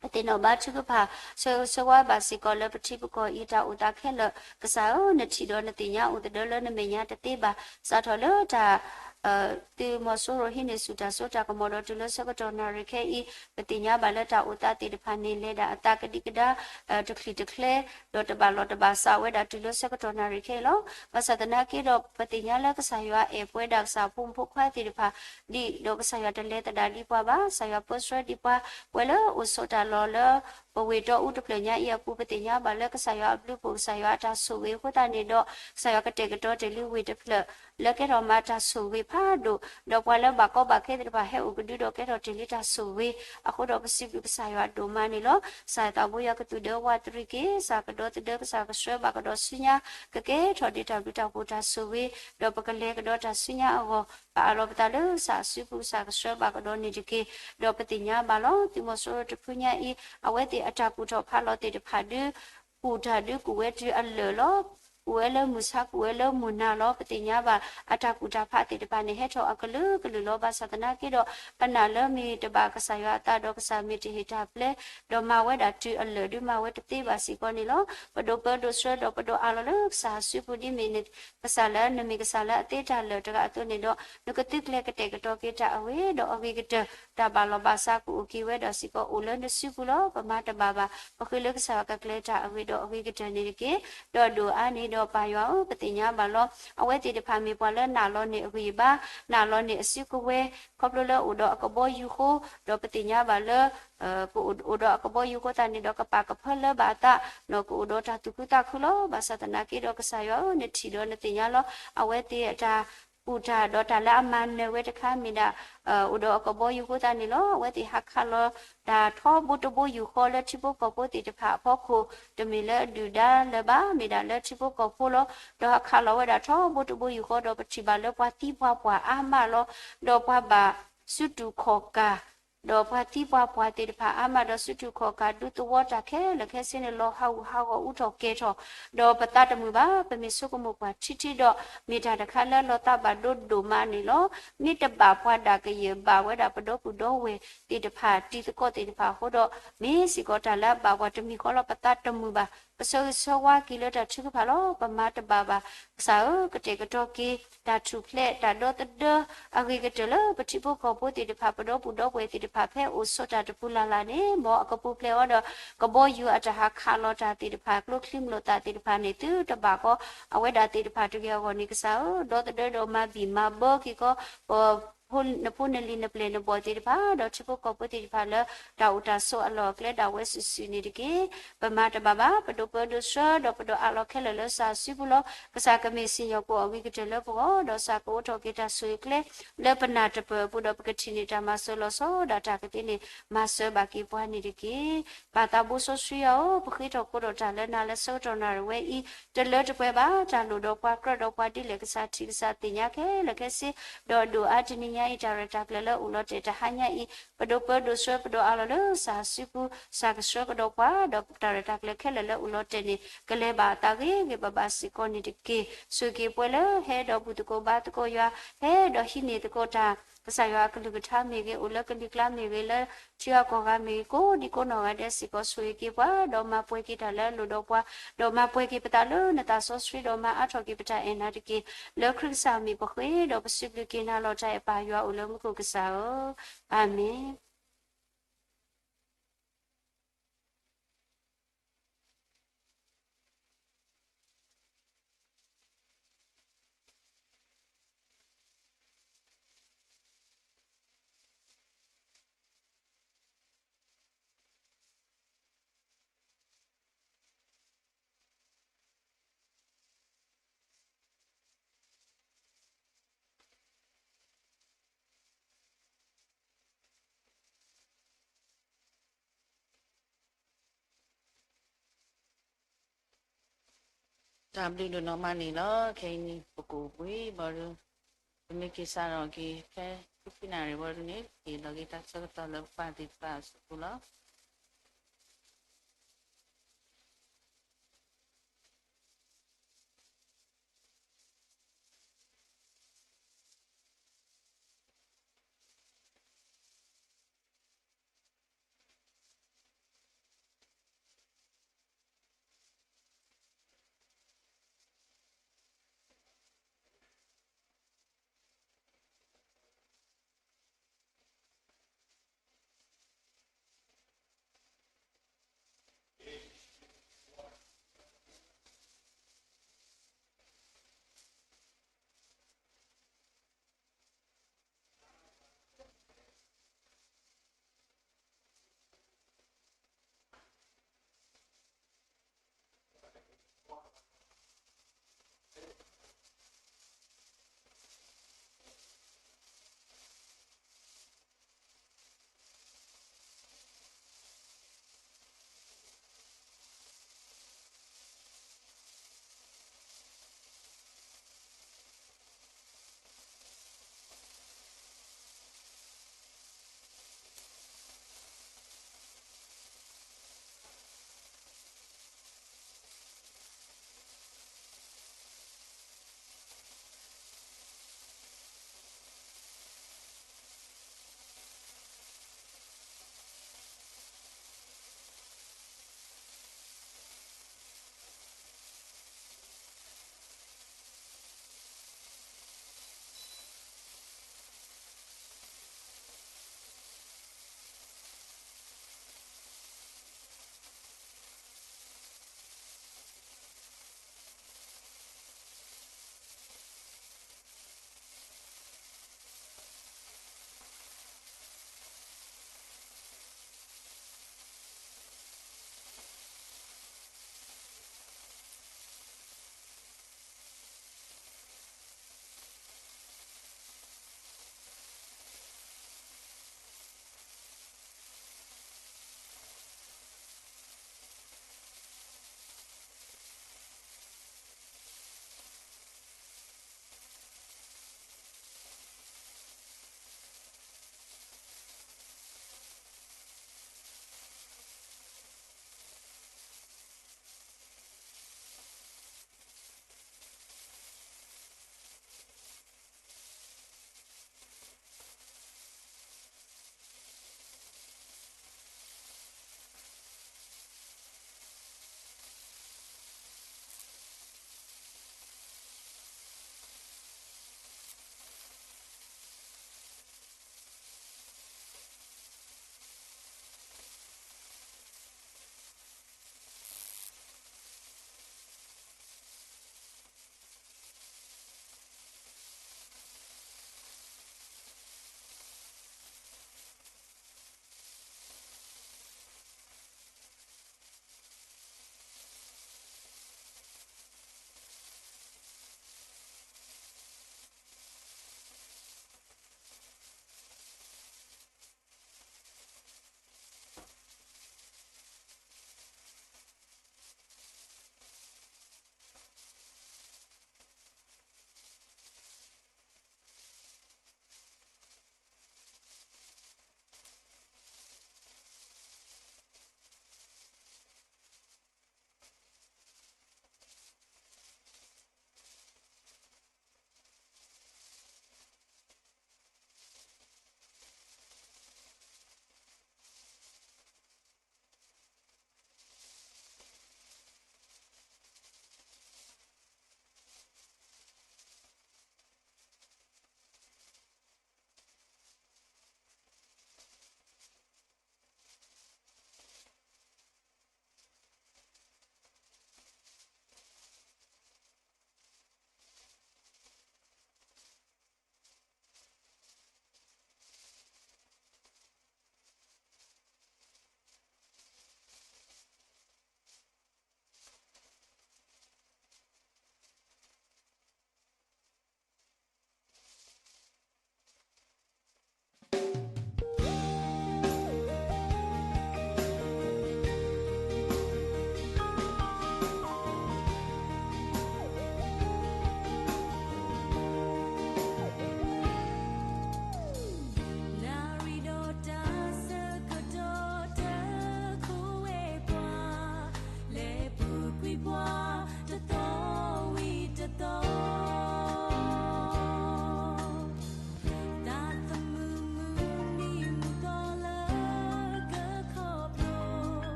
ပသ့ၣ်နီၣ်ဘါထုကဖၣ် ဆၢဂ့ၤဆၢဝါဘၣ်စ့ၢ်ကီးလၢပထံပကီၢ်အံၤ တၢ်အိၣ်သးခဲလၢာ် ကစၢ်ဧၢ, နထံၣ်ဒီးနသ့ၣ်ညါအိၣ်သဒၢလၢနမဲာ်ညါတသ့ဘၣ်. စးထီၣ်လၢတၢ် သုးမီၤစိရိၤဟံးန့ၢ်ဆူၣ်တၢ်စိတၢ်ကမီၤဒီးတုၤလၢဆၢကတီၢ်နၣ်ရံၣ်ခဲအံၤ ပသ့ၣ်ညါဘၣ်လၢတၢ်အိၣ်သးသ့ၣ်တဖၣ်န့ၣ် လဲၤဒၣ်အသးကဒံကဒါ တချံၣ်တချဲ ဒီးတဘၣ်လီၢ်တဘၣ်စးဝဲဒၣ်တုၤလၢဆၢကတီၢ်နၣ်ရံၣ်ခဲအံၤလီၤ. ဘၣ်ဆၣ်သနာ်က့ဒီး ပသ့ၣ်ညါလၢကစၢ်ယွၤအဲၣ်ပဝဲဒၣ်ကစၢ်ဖိမုၣ်ဖိခွါသ့ၣ်တဖၣ် ဒ်ဒီးကစၢ်ယွၤတလဲၤသဒၣ်ဒံးပှၤဘၣ်, ကစၢ်ယွၤပၢဆှၢဒံးပှၤ ပှဲၤလၢအိၣ်ဆိးတၢ်လီၢ်လၢ ပဝ့ၢ်တီအူတဖျၢၣ်ညါအံၤအပူၤ ပသ့ၣ်ညါဘၣ်လၢကစၢ်ယွၤအဘျုးအဖှိၣ် ကစၢ်ယွၤအတၢ်ဆိၣ်ဂ့ၤအဃိသတးန့ၣ်ဒီး ကစၢ်ယွၤကတဲာ်ကတီၤတ့ၢ်လံဝ့ၢ်တဖျၢၣ် လၢကဲထီၣ်မၤတၢ်ဆိၣ်ဂ့ၤဖးဒိၣ်, ဒီးပှၤလၢဘၣ်ကီဘၣ်ခဲသ့ၣ်တဖၣ်ဟဲအိၣ်ကဒုဒီးကဲထီၣ်တ့ၢ်လံတၢ်ဆိၣ်ဂ့ၤ, အဃိဒီးပစံးဘျုးကစၢ်ယွၤဒိၣ်မးန့ၣ်လီၤ. ကစၢ်သးဘိယွၤကသူၣ်ဒၢဝးတရံးက့ၤ, ကစၢ်ကဒီသဒၢကစၢ်ကဆှၢဘၣ်ကဒီးဆူညါ, ကကဲထီၣ်ဒံးတၢ်ဘျုးတၢ်ဖှိၣ်တၢ်ဆိၣ်ဂ့ၤ, ဒီးပကလဲၤကဒီးတၢ်ဆူညါအဂီၢ်, ပအးလီၤပသးလၢကစၢ်အစုပူၤ ကစၢ်ကဆှၢဘၣ်ကဒီးန့ၣ်တက့ၢ်. ဒီးပသ့ၣ်ညါဘၣ်လီၤ သုးမီၤစိရိၤတဖုညါအံၤ အဝဲသ့ၣ်အတၢ်ကူၣ်ထီၣ်ဖးလီၤသ့ၣ်တဖၣ်ဒု ကူၣ်တၢ်ဒုကူၣ်ဝဲတုၤအလၢာ်လီၤ. ကူၣ်ဝဲလၢမုၢ်ဆါ ကူၣ်ဝဲလၢမုၢ်နၤလီၤ. ပသ့ၣ်ညါဘၣ် အတၢ်ကူၣ်တၢ်ဖးသ့ၣ်တဖၣ်န့ၣ် ဟဲထီၣ်အကလုာ်ကလုာ်လီၤ. ဘၣ်ဆၣ်သနာ်က့ဒီး ပနာ်လၢမ့ၢ်တဘၣ်ကစၢ်ယွၤအသးဒီးကစၢ်မ့ၢ်တဟ့ၣ်တၢ်ပျဲ ဒီးမၤဝဲဒၣ်တုၤအလၢာ်ဒုမၤဝဲတသ့ဘၣ်စ့ၢ်ကီးန့ၣ်လီၤ. ပဒိးပၢဒိးဆှၢဒီးပဒိးအးလီၤလၢကစၢ်အစုပူၤဒ်မ့ၢ်န့ၣ် ကစၢ်လၢနမ့ၢ်ကစၢ်လၢအသ့တၢ်လၢာ်တဂၤအသိးန့ၣ်ဒီး နကသုးကျဲၤကတဲာ်ကတီၤက့ၤတၢ်အဂ့ၤ ဒီးအဂ့ၤကတၢၢ် တၢ်ဘၣ်လီၢ်ဘၣ်စးကအိၣ်က့ၤဝဲဒီးစ့ၢ်ကီးအိၣ်လၢနစုပူၤလီၤ. ပမၤတဘၣ်ဘၣ် ပဃ့လၢကစၢ်ယွၤကကျဲၤတၢ်အဂ့ၤဒီးအဂ့ၤကတၢၢ်န့ၣ်တက့ၢ်. ဒီးဒိၣ်အါန့ၣ်ဒီးပၢ်ယွၤဧၢ ပသ့ၣ်ညါဘၣ်လီၤ အဝဲသ့ၣ်တဖၣ်မ့ၢ်ပှၤလၢနာ်လီၤန့ၢ်အဂံၢ်အဘါ, နာ်လီၤန့ၢ်အစုကဝဲၤ ခီဖျိလၢအိၣ်ဒီးအကဘီယူၤဃိ, ဒီးပသ့ၣ်ညါဘၣ်လၢ ကအိၣ်ဒီးအကဘီယူၤဃိသတးန့ၣ်ဒီး ကပာ်ကဖၢလၢဘၣ်အသး, ကအိၣ်ဒီးတၢ်သူၣ်ခုသးခုလီၤ. ဘၣ်ဆၣ်သနာ်က့ဒီး ကစၢ်ယွၤဧၢ နထံၣ်ဒီးနသ့ၣ်ညါလီၤ. အဝဲသ့ၣ်အတၢ်ကူၣ်တၢ်ဒီးတၢ်လၢအမၤနၢၤဝဲတခါမ့ၢ်ဒၣ် အိၣ်ဒီးအကဘီယူၤဃိသတးန့ၣ်လီၤ. အဝဲသ့ၣ်ဟးခးလီၤတၢ်ထီဘိတဘိယူၢ်ဃီလၢထံဖိကီၢ်ဖိသ့ၣ်တဖၣ်အဖီခိၣ်, တမ့ၢ်လၢအဒုၣ်ဒါလၢၤဘၣ်, မ့ၢ်ဒၣ်လၢထံဖိကီၢ်ဖိလီၤ. ဒီးဟးခးလီၤဝဲဒၣ်ထီဘိတဘိယူၢ်ဃီ ဒီးပထံၣ်ဘၣ်လၢပှၤသံပှၤပှၢ်အါမးလီၤ. ဒီးပှၤဘၣ်စုတူာ်ခီၣ်ကၢ် ဒီးပှၤသံပှၤပှၢ်သ့ၣ်တဖၣ်အါမး ဒီးစုတူာ်ခီၣ်ကၢ်ဒုးသဝီတၢ်ခဲလၢာ်ခဲဆ့န့ၣ် လီၤဟးဂူာ်ဟးဂီၤအူထီၣ်ကဲၤထီၣ်, ဒီးပသးတမုာ်ဘၣ်, ပမ့ၢ်ဆိကမိၣ်ကွၢ်ထံထံဒီး မ့ၢ်တၢ်တခါလၢလီၤသးဘၣ်ဒိဒိၣ်မးန့ၣ်လီၤ. မ့ၢ်တဘၣ်ပှၤဒၣ်ကယဲၢ်ဘၣ်ဝဲဒၣ်ပဒီပုၢ်ဒီဝဲၢ်သ့ၣ်တဖၣ် တံၤသကိးသ့ၣ်တဖၣ်အဃိဒီး မ့ၢ်စ့ၢ်ကီးတၢ်လၢအဘၣ်ပှၤတမံၤဃီလီၤ. ပသးတမုာ်ဘၣ်, ပဆၢဂ့ၤဆၢဝါက့ၤလၢတၢ်ထုကဖၣ်လီၤ. ပမၤတဘၣ်ဘၣ်, ကစၢ်ဧၢ ကတဲာ်ကတီၤက့ၤ တၢ်ထူၣ်ဖျဲး တၢ်ဒီသဒၢ အဂ့ၤကတၢၢ်လၢပထံဖိကီၢ်ဖိသ့ၣ်တဖၣ် ပဒီပုၢ်ဒီဝဲၢ်သ့ၣ်တဖၣ် ဖဲအိၣ်ဆိးတၢ်တပူၤလၢ်လၢ်န့ၣ် မ်အကပူၤဖျဲးအီၤဒီး ကဘီယူၤအတၢ်ဟးခးလီၤတၢ်သ့ၣ်တဖၣ် ကျိချံမျိာ်သၣ်သ့ၣ်တဖၣ်န့ၣ် သုတဘၣ်ဃီ အဝဲဒၣ်သ့ၣ်တဖၣ်တဂ့ၤအဂီၢ်န့ၣ် ကစၢ်ဧၢ ဒီသဒၢဒီးမၤဘံၣ်မၤဘၢက့ၤကီး ပ နဖိနလံၤနပျဲၢ်နဘီၣ်သ့ၣ်တဖၣ် ဒီးထံဖိကီၢ်ဖိသ့ၣ်တဖၣ်လၢ တၢ်အိၣ်တၢ်ဆိးအလီၢ်အကျဲဒၣ်ဝဲစုာ်စုာ်န့ၣ်တက့ၢ်. ပမၤတဘၣ်ဘၣ်, ပဒိးပၢဒိးဆှၢ ဒီးပဒိးအးလီၤခဲလၢာ်လၢကစၢ်စုပူၤလီၤ. ကစၢ်ကမ့ၢ်စံၣ်ညီၣ်ကွီၢ်အဂ့ၤကတၢၢ်လၢပဂီၢ်, ဒီးကစၢ်ကအိးထီၣ်က့ၤတၢ်ဆိၣ်ဂ့ၤကျဲ လၢပနၢ်တပၢၢ်အပူၤ ဒီးပကထံၣ်န့ၢ်တၢ်မၤစၢၤလီၤဆီဒၣ်တၢ်ကသ့န့ၣ် မၤစၢၤဘၣ်က့ၤပှၤန့ၣ်တက့ၢ်. ပၢ်သးဘိစီဆှံယွၤဧၢ, ပဃ့ထီၣ်ဃီဒီးတၢ်လၢနၤလၢဆၢကတီၢ်နၣ်ရံၣ်ဝဲအံၤ တလၢတပှဲၤဘၣ်, တၢ်လိၣ်ဒီးပှၤကြၢးဒီးပှၤဒ်လဲၣ် ကစၢ်ထံၣ်ကစၢ်သ့ၣ်ညါခဲလၢာ်ခဲဆ့, ဒီးဒိၣ်အါတနံၤညါအံၤ တၢ်ရဲၣ်တၢ်ကျဲၤလၢအိၣ်လီၤတဲာ်တဟါညါအံၤ ပဒိးပၢဒိးဆှၢ ပဒိးအးလီၤလၢကစၢ်စုပူၤ, ကစၢ်ကဆှၢကဒီးပှၤ, ဒီးတၢ်ရဲၣ်တၢ်ကျဲၤခဲလၢာ်လၢအိၣ်လီၤတဲာ်န့ၣ် ကလဲၤဘၣ်အသးဂ့ၤဂ့ၤဘၣ်ဘၣ်စ့ၢ်ကီးန့ၣ်တက့ၢ်. ဆိၣ်ဂ့ၤက့ၤပှၤလၢဟဲဒီးဘူၣ်သကိးဘါသကိးယွၤ, ဟဲဒီးဟံးန့ၢ်သကိးတၢ် ကစၢ်ယွၤအကလုၢ်ကထါမ့ၢ်ဂ့ၤ, အိၣ်လၢကလံၤကျါမ့ၢ်ဂ့ၤ, လၢထံဂၤကီၢ်ဂၤမ့ၢ်ဂ့ၤ, ကိးဒံကိးနီၢ်ဂၤဒဲးစ့ၢ်ကီး ဆိၣ်ဂ့ၤက့ၤပှၤ, ဒီးမၤပှဲၤက့ၤတၢ်လၢအလိၣ်ဒီးပှၤ, ဒီးမၤပှဲၤက့ၤပသးလၢနသးစီဆှံ, ဒီးမၤအါထီၣ်က့ၤပတၢ်အဲၣ်နၤတက့ၢ်. လၢခရံာ်ကစၢ်အမံၤပဃ့, ဒီးပစံးဘျုးက့ၤနၤလီၤ. တၢ်အဲၣ်ပၢ်ယွၤအိၣ်လၢမူခိၣ်ကစၢ်ဧၢ, အၤမ့ၣ်. တၢ်ဘျုးဒိၣ်နီၢ်မးန့ၣ်လီၤ. ခဲအံၤန့ၣ် ပကအိၣ်ဘှံးဘီဒုး, ပမ့ၢ်က့ၤစးထီၣ်က့ၤ ဖဲခံနၣ်ရံၣ်ဘီဒုးန့ၣ် က့ၤလီၤက့ၤတၢ်ဆၢကတီၢ်လၢပပၢ်သ့ၣ်တဖၣ်အစုပူၤလီၤ.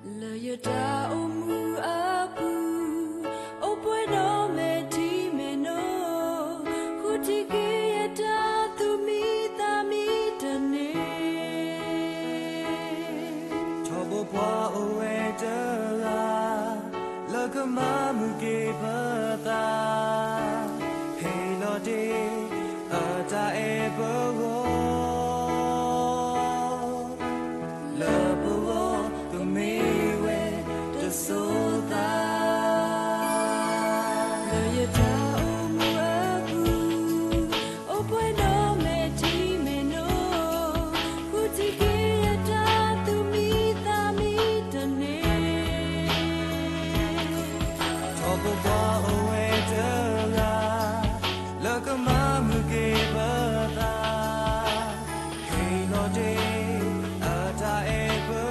လၢယတၢ်အိၣ်မူအပူၤ, အိၣ်ပှဲၤဒီးမဲာ်ထံမဲာ်နိ, ဃုထံၣ်က့ၤယတၢ်သူၣ်မံသးမံတန့ၢ်, ထီဘိပှၤအိၣ်ဝဲတဂၤ, လၢကမၤမုာ်က့ၤပသး, ဟ့ၣ်လီၤတ့ၢ်အတၢ်အဲၣ်ပဂီၢ် လၢပဂီၢ်ကမ့ၢ်ဝဲတစိၤသး, လၢယတၢ်အိၣ်မူအပူၤ, အိၣ်ပှဲၤဒီးမဲာ်ထံမဲာ်နိ, ဃုထံၣ်က့ၤယတၢ်သူၣ်မံသးမံတန့ၢ်, ထီဘိပှၤအိၣ်ဝဲတဂၤ, လၢကမၤမုာ်က့ၤပသး, ဟ့ၣ်လီၤတ့ၢ်အတၢ်အဲၣ်ပ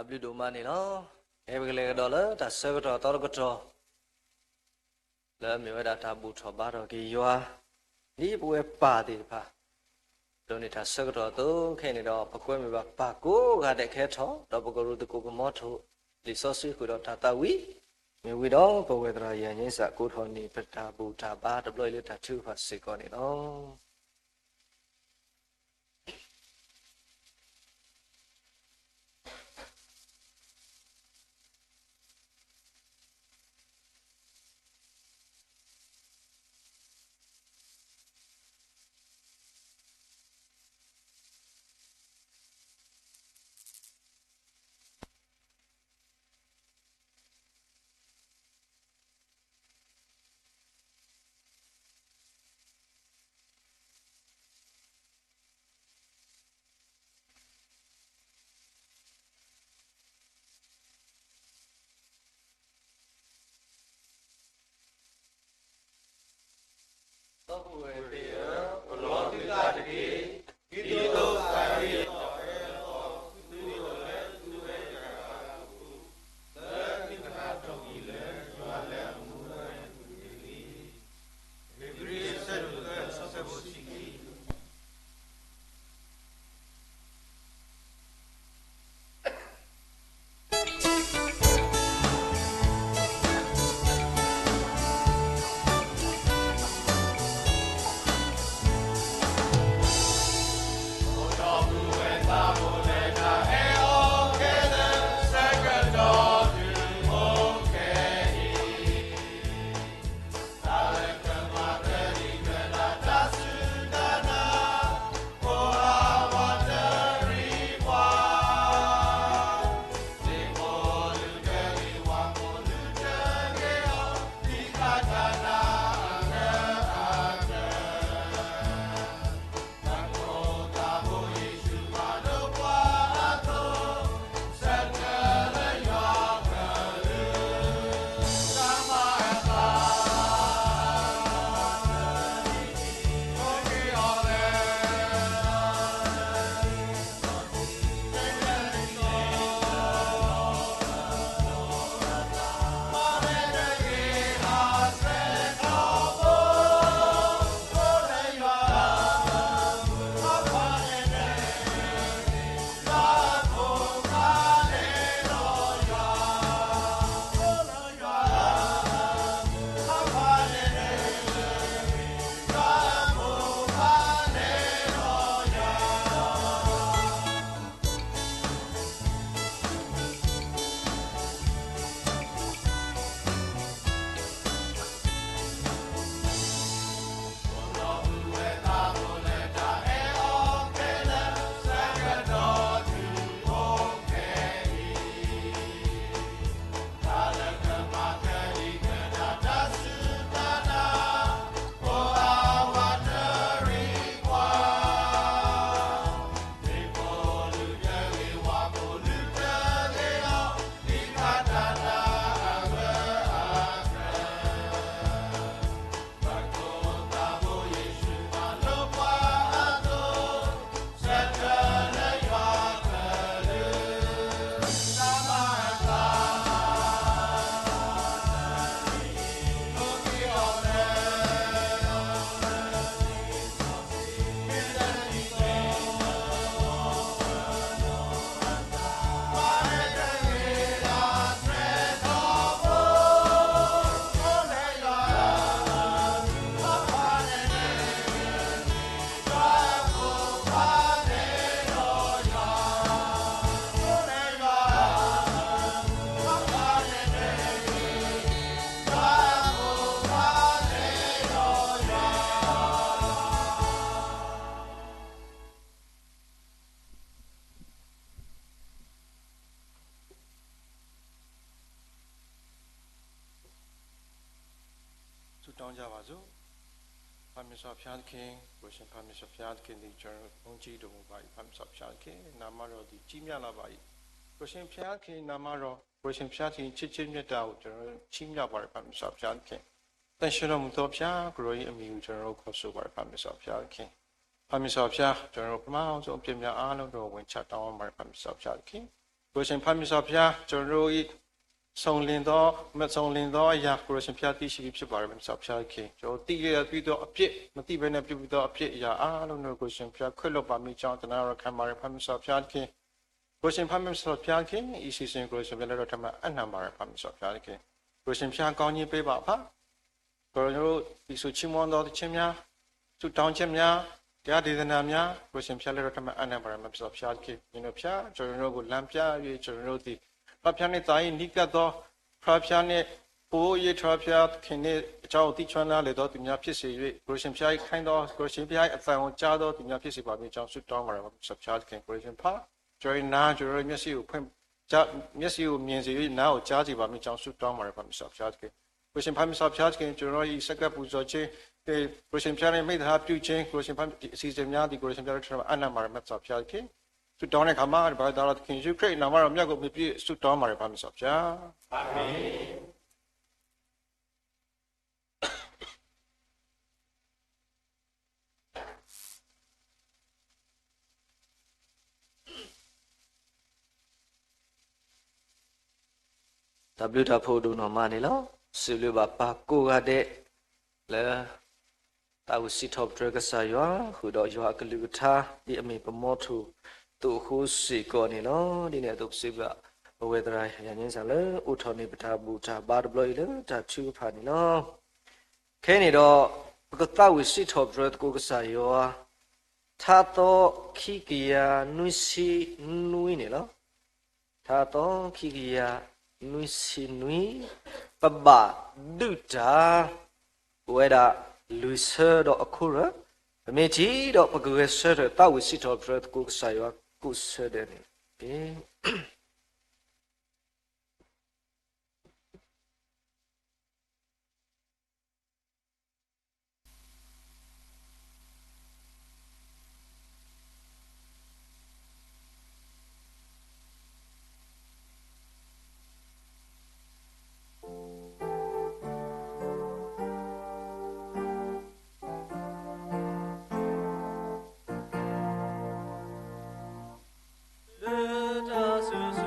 အဘျုးဒိၣ်မးန့ၣ်လီၤ. ကဟဲပကလဲၤကဒီးလၢတၢ်ဆၢကတီၢ်သီတကတီၢ် လၢအမ့ၢ်ဝဲဒၣ်တၢ်ဘူၣ်ထီၣ်ဘါထီၣ်က့ၤယွၤ ဒ်ပဝဲပၢ်သ့ၣ်တဖၣ် ဒိးန့ၢ်တၢ်ဆၢကတီၢ်အသိး ခဲအံၤန့ၣ်ဒီး ပကွဲမုာ်ဘၣ်ပၢ်ကိးဂၤဒဲးကဟဲထီၣ် ဒီးပကရူၢ်သကိးကမီၤထိၣ် လံာ်စီဆှံဃုာ်ဒီးတၢ်သးဝံၣ် မ့ၢ်ဝံၤဒီးပဝဲသရၣ်ယၤညိစၢ် ကိးထီၣ်န့ၢ်ပတၢ်ဘူၣ်တၢ်ဘါတဘျီအံၤလၢတၢ်ထုကဖၣ်စ့ၢ်ကီးန့ၣ်လီၤ. ဒီပုၢ်ဝဲၢ်သ့ၣ်ဧၢ, ပလီၤသုသးတက့ၢ်. ဒ်သိးသးဝံၣ်အီၤအၢအသီ သုအိၣ်လၢသုဝဲတဂၤအပူၤ, လၢသုကဟးထီၣ်ကွံာ်လၢယွၤလၢအမူဝဲတက့ၢ်. ဧ့ၤဘြံၤ အဆၢဒိၣ်သၢ အဆၢဖိတဆံခံ. ဆုတောင်းကြပါစို့. ဖမ့ၢ်စီၤဘုရားသခင်, ကိုယ်ရှင်ဖမ့ၢ်စီၤဘုရားသခင်သည် ကျွန်တော်တို့ကို ဘုန်းကြီးတော်မူပါ၏. ဖမ့ၢ်စီၤဘုရားသခင်, နာမတော်သည် ကြီးမြတ်လာပါ၏. ကိုယ်ရှင်ဘုရားသခင် နာမတော်, ကိုယ်ရှင်ဘုရားသခင် ချစ်ခြင်းမေတ္တာကို ကျွန်တော်တို့ ချီးမြှောက်ပါတယ်. ဖမ့ၢ်စီၤဘုရားသခင်, သန့်ရှင်းတော်မူသောဘုရား ကိုယ်တော်၏အမည်ကို ကျွန်တော်တို့ ခေါ်ဆိုပါတယ်. ဖမ့ၢ်စီၤဘုရားသခင်, ဖမ့ၢ်စီၤဘုရား, ကျွန်တော်တို့ ပထမဆုံးအပြစ်များအားလုံးကို ဝန်ချတောင်းပန်ပါတယ်. ဖမ့ၢ်စီၤဘုရားသခင်, ကိုယ်ရှင်ဖျားမြတ်စွာဘုရား ကျွန်တော်တို့၏ ဆုံးလင်းသော မဆုံးလင်းသောအရာ ကိုယ်ရှင်ဘုရားသိရှိပြီဖြစ်ပါတယ် မြတ်စွာဘုရားသခင်။ ကျွန်တော်တို့သိလျက်ပြုသောအပြစ် မသိဘဲနဲ့ပြုပြီးသောအပြစ်အရာအားလုံးကို ကိုယ်ရှင်ဘုရားခွင့်လွှတ်ပါမိကြောင်း သနားတော်ခံပါတယ် ဖျားမြတ်စွာဘုရားသခင်။ ကိုယ်ရှင်ဖျားမြတ်စွာဘုရားသခင် ဤစီစဉ်ကိုယ်ရှင်ဘုရားလက်တော်ထက်မှအနံ့ပါတယ် ဖျားမြတ်စွာဘုရားသခင်။ ကိုယ်ရှင်ဘုရားကောင်းကြီးပေးပါဖျား ကျွန်တော်တို့ဒီဆိုချီးမွမ်းသောသီချင်းများ ဆုတောင်းခြင်းများ တရားဒေသနာများ ကိုယ်ရှင်ဘုရားလက်တော်ထက်မှအနံ့ပါတယ် မြတ်စွာဘုရားသခင်။ ညီတို့ဘုရား ကျွန်တော်တို့ကိုလမ်းပြ၍ကျွန်တော်တို့သည် ဖျားဖျားနှင့်သာ၏နီးကပ်သော ဖျားဖျားနှင့် အိုယေဖျားဖျားသခင်နှင့်အကြောင်းကိုသိချမ်းသာလေသောသူများဖြစ်စေ၍ကိုယ်ရှင်ဘုရား၏ခိုင်းသောကိုယ်ရှင်ဘုရား၏အသံကိုကြားသောသူများဖြစ်စေပါမည်အကြောင်းဆုတောင်းပါတယ် မြတ်စွာဘုရားသခင်။ ကိုယ်ရှင်ဘုရား ကျွန်တော်၏နား ကျွန်တော်တို့မျက်စိကိုဖွင့် ကြားမျက်စိကိုမြင်စေ၍နားကိုကြားစေပါမည်ကြောင်းဆုတောင်းပါတယ် ဖျားမြတ်စွာဘုရားသခင်။ ကိုယ်ရှင်ဖျားမြတ်စွာဘုရားသခင် ကျွန်တော်တို့၏ဆက်ကပ်ပူဇော်ခြင်း ကိုယ်ရှင်ဘုရားနှင့်မိတ္တဟာပြုခြင်း ကိုယ်ရှင်ဘုရားအစီအစဉ်များသည် ကိုယ်ရှင်ဘုရားတို့ထံတော်မှာအနံ့ပါတယ် မြတ်စွာဘုရားသခင်။ ဆုတောင်းတဲ့အခါမှာ တပါးသာတော်သခင်ယေရှုခရစ်နာမတော်မြတ်ကိုအမည်ပြုဆုတောင်းပါတယ် ဖျားမြတ်စွာဘုရား။ အာမင်။ တၢ်ဘျုးတၢ်ဖှိၣ်ဒိၣ်နီၢ်မးန့ၣ်လီၤ. စံးဘျုးဘၣ်ပၢ်ကိးဂၤဒဲး လၢ သးဝံၣ်စံးထီၣ်ပတြၢၤကစၢ်ယွၤ ဃုာ်ဒီးယွၤအကလုၢ်ကထါ ဒ်အမ့ၢ်ပမီထိၣ်သိးအဃိစ့ၢ်ကီးန့ၣ်လီၤ. ဒ်န့ၣ်အသိးပစံးဘျုး ပဝဲသရၣ်ယၤန့ၣ်စ့ၢ်လၢ အိးထီၣ်န့ၢ်ပတၢ်ဘူၣ်တၢ်ဘါတဘျီအံၤလၢတၢ်ထုကဖၣ်န့ၣ်လီၤ. ခဲအံၤန့ၣ်ဒီး ပကသးဝံၣ်စံးထီၣ်ပတြၢၤသကိးကစၢ်ယွၤ ထါသီခံကယၤနွံဆံနွံန့ၣ်လီၤ. ထါသီခံကယၤနွံဆံနွံ ပဘၣ်ဒုးတၢ် ပဝဲဒၣ်လွံၢ်ဆၢဒီးအခိၣ်ရၢၢ်, ပမ့ၢ်ထံၣ်ဒီးပကဂဲၤဆၢထၢၣ်သးဝံၣ်စံးထီၣ်ပတြၢၤသကိးကစၢ်ယွၤကိးဆၢဒၢးန့ၣ်တက့ၢ်. လၢတၢ်စူၢ်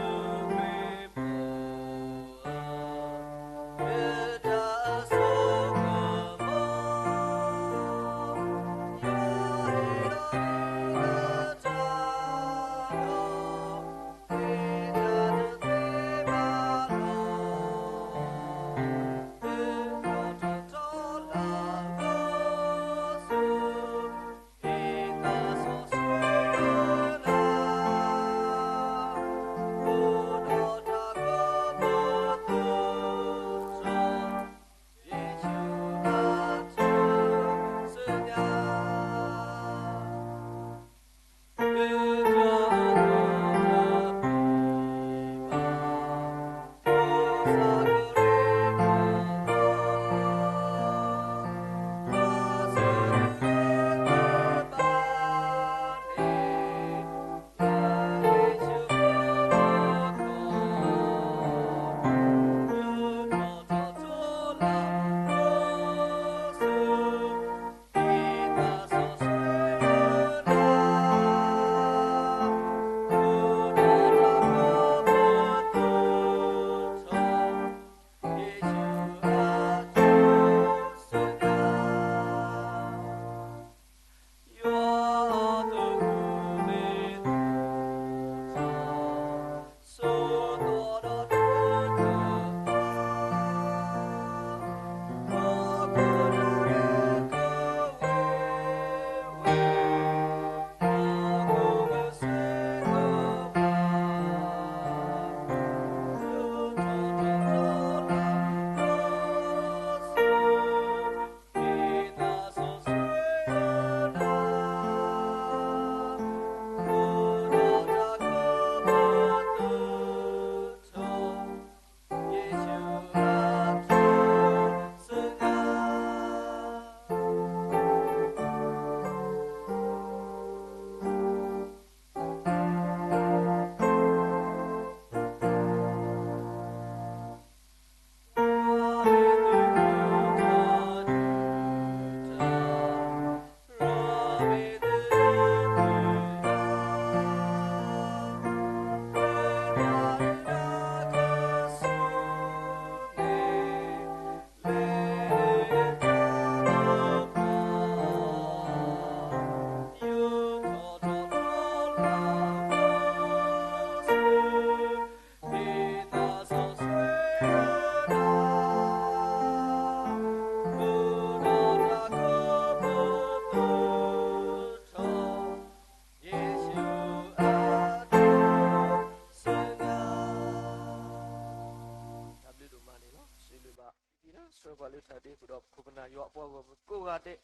ပကစၢ်ဒ့ပူၤဒီးပခိၣ်ပနၢ်ယွၤအပှၤဂီၢ်မုၢ်ကိးဂၤဒဲး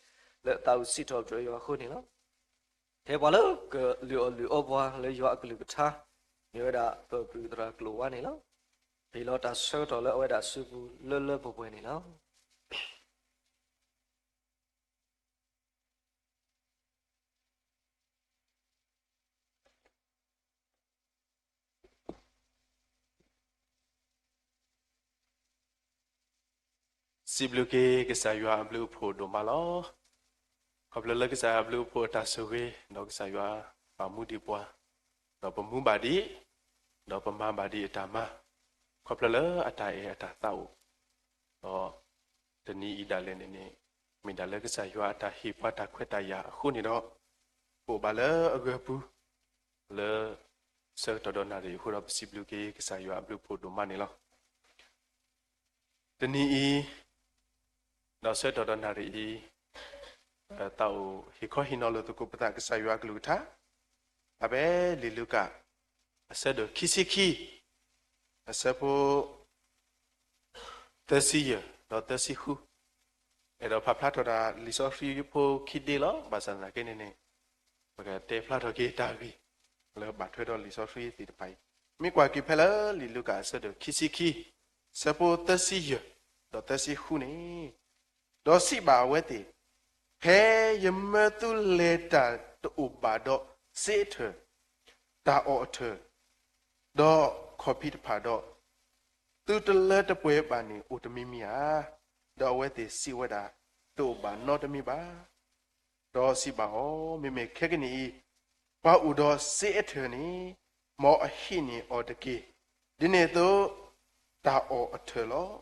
လၢသးအိၣ်စံးထီၣ်ပတြၢၤယွၤအဃိန့ၣ်လီၤ. ထဲပှၤလၢကလုၢ်အီၣ်လုၢ်အီပှၤလၢယွၤအကလုၢ်ကထါ မ့ၢ်ဝဲဒၣ်ပၢ်ပြူၤသရၣ်ကျိာ်ဝါန့ၣ်လီၤ. ဟ့ၣ်လီၤတၢ်ဆၢကတီၢ်လၢအဝဲဒၣ်စုပူၤလၢလၢပှဲၤပှဲၤန့ၣ်လီၤ. စံးဘျုးက့ၤကစၢ်ယွၤအဘျုးအဖှိၣ်ဒိၣ်မးလီၤ. ခီဖျိလၢကစၢ်ယွၤအဘျုးအဖှိၣ်အတၢ်ဆိၣ်ဂ့ၤ ဒီးကစၢ်ယွၤပာ်မူဒံးပှၤ, ဒီးပမူဘၣ်ဒံး, ဒီးပမၤဘၣ်ဒံးအတၢ်မၤ, ခီဖျိလၢအတၢ်အဲၣ်အတၢ်သးအိၣ်, ဒီးတနံၤအံၤဒၣ်လဲာ်န့ၣ်န့ၣ် မ့ၢ်ဒၣ်လၢကစၢ်ယွၤအတၢ်ဟ့ၣ်ပှၤတၢ်ခွဲးတၢ်ယာ်အဃိန့ၣ်ဒီး ပအိၣ်ဘၣ်လၢအဂၢၤပူၤ လၢဆၢကတီၢ်ဒီးနၣ်ရံၣ်အဃိဒီး ပစံးဘျုးက့ၤကစၢ်ယွၤအဘျုးအဖှိၣ်ဒိၣ်မးန့ၣ်လီၤ. တနံၤအံၤ ဒီးဆၢကတီၢ်ဒီးနၣ်ရံၣ်အံၤ သးအိၣ်ဟ့ၣ်ခီဟ့ၣ်နီၤလိာ်သကိးပသးကစၢ်ယွၤအကလုၢ်ကထါ ဖဲလံာ်လူၤကၣ် အဆၢဒိၣ်ခံဆံခံ အဆၢဖိ သၢဆံယဲၢ် ဒီးသၢဆံဃု, အဲၣ်ဒိးဖးဖျါထီၣ်ဒၣ်လံာ်စီဆှံဖိခံဒ့လီၤ. ဘၣ်ဆၣ်သနာ်က့န့ၣ်န့ၣ် ပကတဲဖျါထီၣ်က့ၤတၢ်ဂ့ၢ် လၢဘၣ်ထွဲဒီးလံာ်စီဆှံသ့ၣ်တဖၣ်အံၤ, မ့ၢ်ကွၢ်က့ၤဖဲလၢလံာ်လူၤကၣ်အဆၢဒိၣ်ခံဆံခံ ဆၢဖိသၢဆံယဲၢ် ဒီးသၢဆံဃုန့ၣ်, ဒီးစံးဘၣ်အဝဲသ့ၣ်, ဖဲယမၢသုလဲၤတၢ်တအိၣ်ဘၣ်ဒီးစ့အထၢၣ်, တၢ်အီၣ်အထၢၣ်, ဒီးခီၣ်ဖံးတဖၣ်ဒီး, သုတလၢတပှဲၤဘၣ်န့ၣ်အိၣ်တမံၤမံၤဧါ. ဒီးအဝဲသ့ၣ်စံးဝဲဒၣ်, တအိၣ်ဘၣ်နီတမံၤဘၣ်. ဒီးစံးဘၣ်အီၤ, မ့မ့ၢ်ခဲကနံၣ်အံၤ, ပှၤအိၣ်ဒီးစ့အထၢၣ်န့ၣ်, မ်အဟံးန့ၢ်အီၤတက့ၢ်. ဒ်န့ၣ်အသိး, တၢ်အီၣ်အထၢၣ်လီၤ.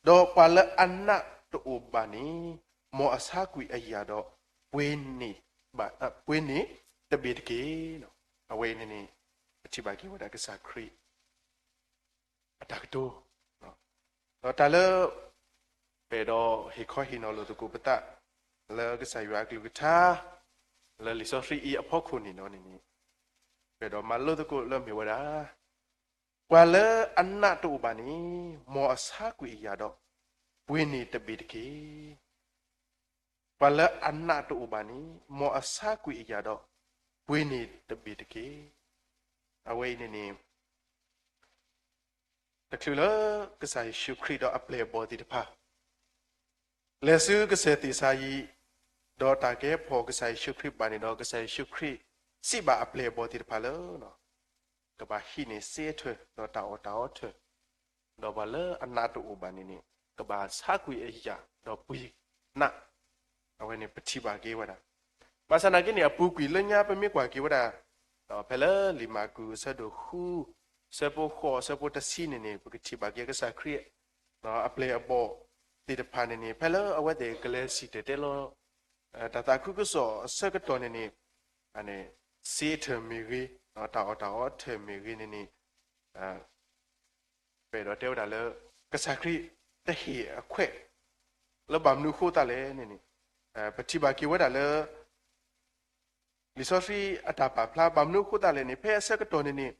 ဒီးပှၤလၢအနးတအိၣ်ဘၣ်န့ၣ်, မ်အဆါကွံာ်အယာ်ဒီး, ပှ့ၤန့ၢ်တဘ့ၣ်တက့ၢ်. အဝဲအံၤန့ၣ်န့ၣ်, ပထံၣ်ဘၣ်က့ၤဝဲဒၣ်ကစၢ်ခရံာ် အတၢ်ကတိၤ, ဒီးတၢ်လၢ ပအဲၣ်ဒိးဟ့ၣ်ခီဟ့ၣ်နီၤလိာ်သကိးပသး လၢကစၢ်ယွၤအကလုၢ်ကထါ လၢလံာ်စီဆှံအံၤအဖီခိၣ်န့ၣ်ဒီးန့ၣ်န့ၣ်, ပအဲၣ်ဒိးမၤလိသကိးလၢမ့ၢ်ဝဲဒၣ်, ပှၤလၢအနးတအိၣ်ဘၣ်န့ၣ်, မ်အဆါကွံာ်အယာ်ဒီး, ပှ့ၤန့ၢ်တဘ့ၣ်တက့ၢ်. ပှၤလၢအနးတအိၣ်ဘၣ်န့ၣ်, မ်အဆါကွံာ်အယာ်ဒီး, ပှ့ၤန့ၢ်တဘ့ၣ်တက့ၢ်. အဝဲအံၤန့ၣ်န့ၣ် တချုးလၢကစၢ်ယ့ၣ်ၡူးခရံာ်ဒီးအပျဲၢ်အဘီၣ်သ့ၣ်တဖၣ် လဲၤဆူကစၢၢ်သ့ၣ်စၤယံး, ဒီးတၢ်ကဲဖီၣ်ကစၢ်ယ့ၣ်ၡူးခရံာ်ဘၣ်န့ၣ်ဒီး ကစၢ်ယ့ၣ်ၡူးခရံာ်စံးဘၣ်အပျဲၢ်အဘီၣ်သ့ၣ်တဖၣ်လၢ ကဘၣ်ဟံးန့ၢ်စ့အထၢၣ် ဒီးတၢ်အီၣ်တၢ်အီအထၢၣ်, ဒီးပှၤလၢအနးတအိၣ်ဘၣ်န့ၣ်န့ၣ် ကဘၣ်ဆါကွံာ်အယာ် ဒီးပှ့ၤနး, အဝဲန့ၣ်ပထံၣ်ဘၣ်က့ၤဝဲဒၣ်. ဘၣ်ဆၣ်သနာ်က့န့ၣ် အပူၤကွံာ်လၢညါပမ့ၢ်ကွၢ်က့ၤဝဲဒၣ်, ဒီးဖဲလၢလံာ်မၢ်ကူးအဆၢဒိၣ်ဃု, ဆၢဖိဃိး ဆၢဖိတဆံန့ၣ်န့ၣ် ပကထံၣ်ဘၣ်က့ၤကစၢ်ခရံာ် အပျဲၢ်အဘီၣ်သ့ၣ်တဖၣ်န့ၣ်န့ၣ် ဖဲလၢအဝဲသ့ၣ်ကလဲၤစံၣ်တဲၤတဲလီၤ တၢ်သးခုကစီၣ်အဆၢကတီၢ်န့ၣ်န့ၣ်, စ့အထၢၣ်မ့ၢ်ဂ့ၤ, တၢ်အီၣ်တၢ်အီအထၢၣ်မ့ၢ်ဂ့ၤန့ၣ်န့ၣ်, ပအဲၣ်ဒိးတဲဝဲဒၣ်လၢ ကစၢ်ခရံာ်တဟ့ၣ်အခွဲး လၢဘၣ်မနုၤအဃိသတးလဲၣ်န့ၣ်န့ၣ်, ပထံၣ်ဘၣ်က့ၤဝဲဒၣ်လၢ လံာ်စီဆှံအတၢ်ပာ်ဖျါ ဘၣ်မနုၤအဃိသတးလဲၣ်န့ၣ် ဖဲအဆၢကတီၢ်န့ၣ်န့ၣ်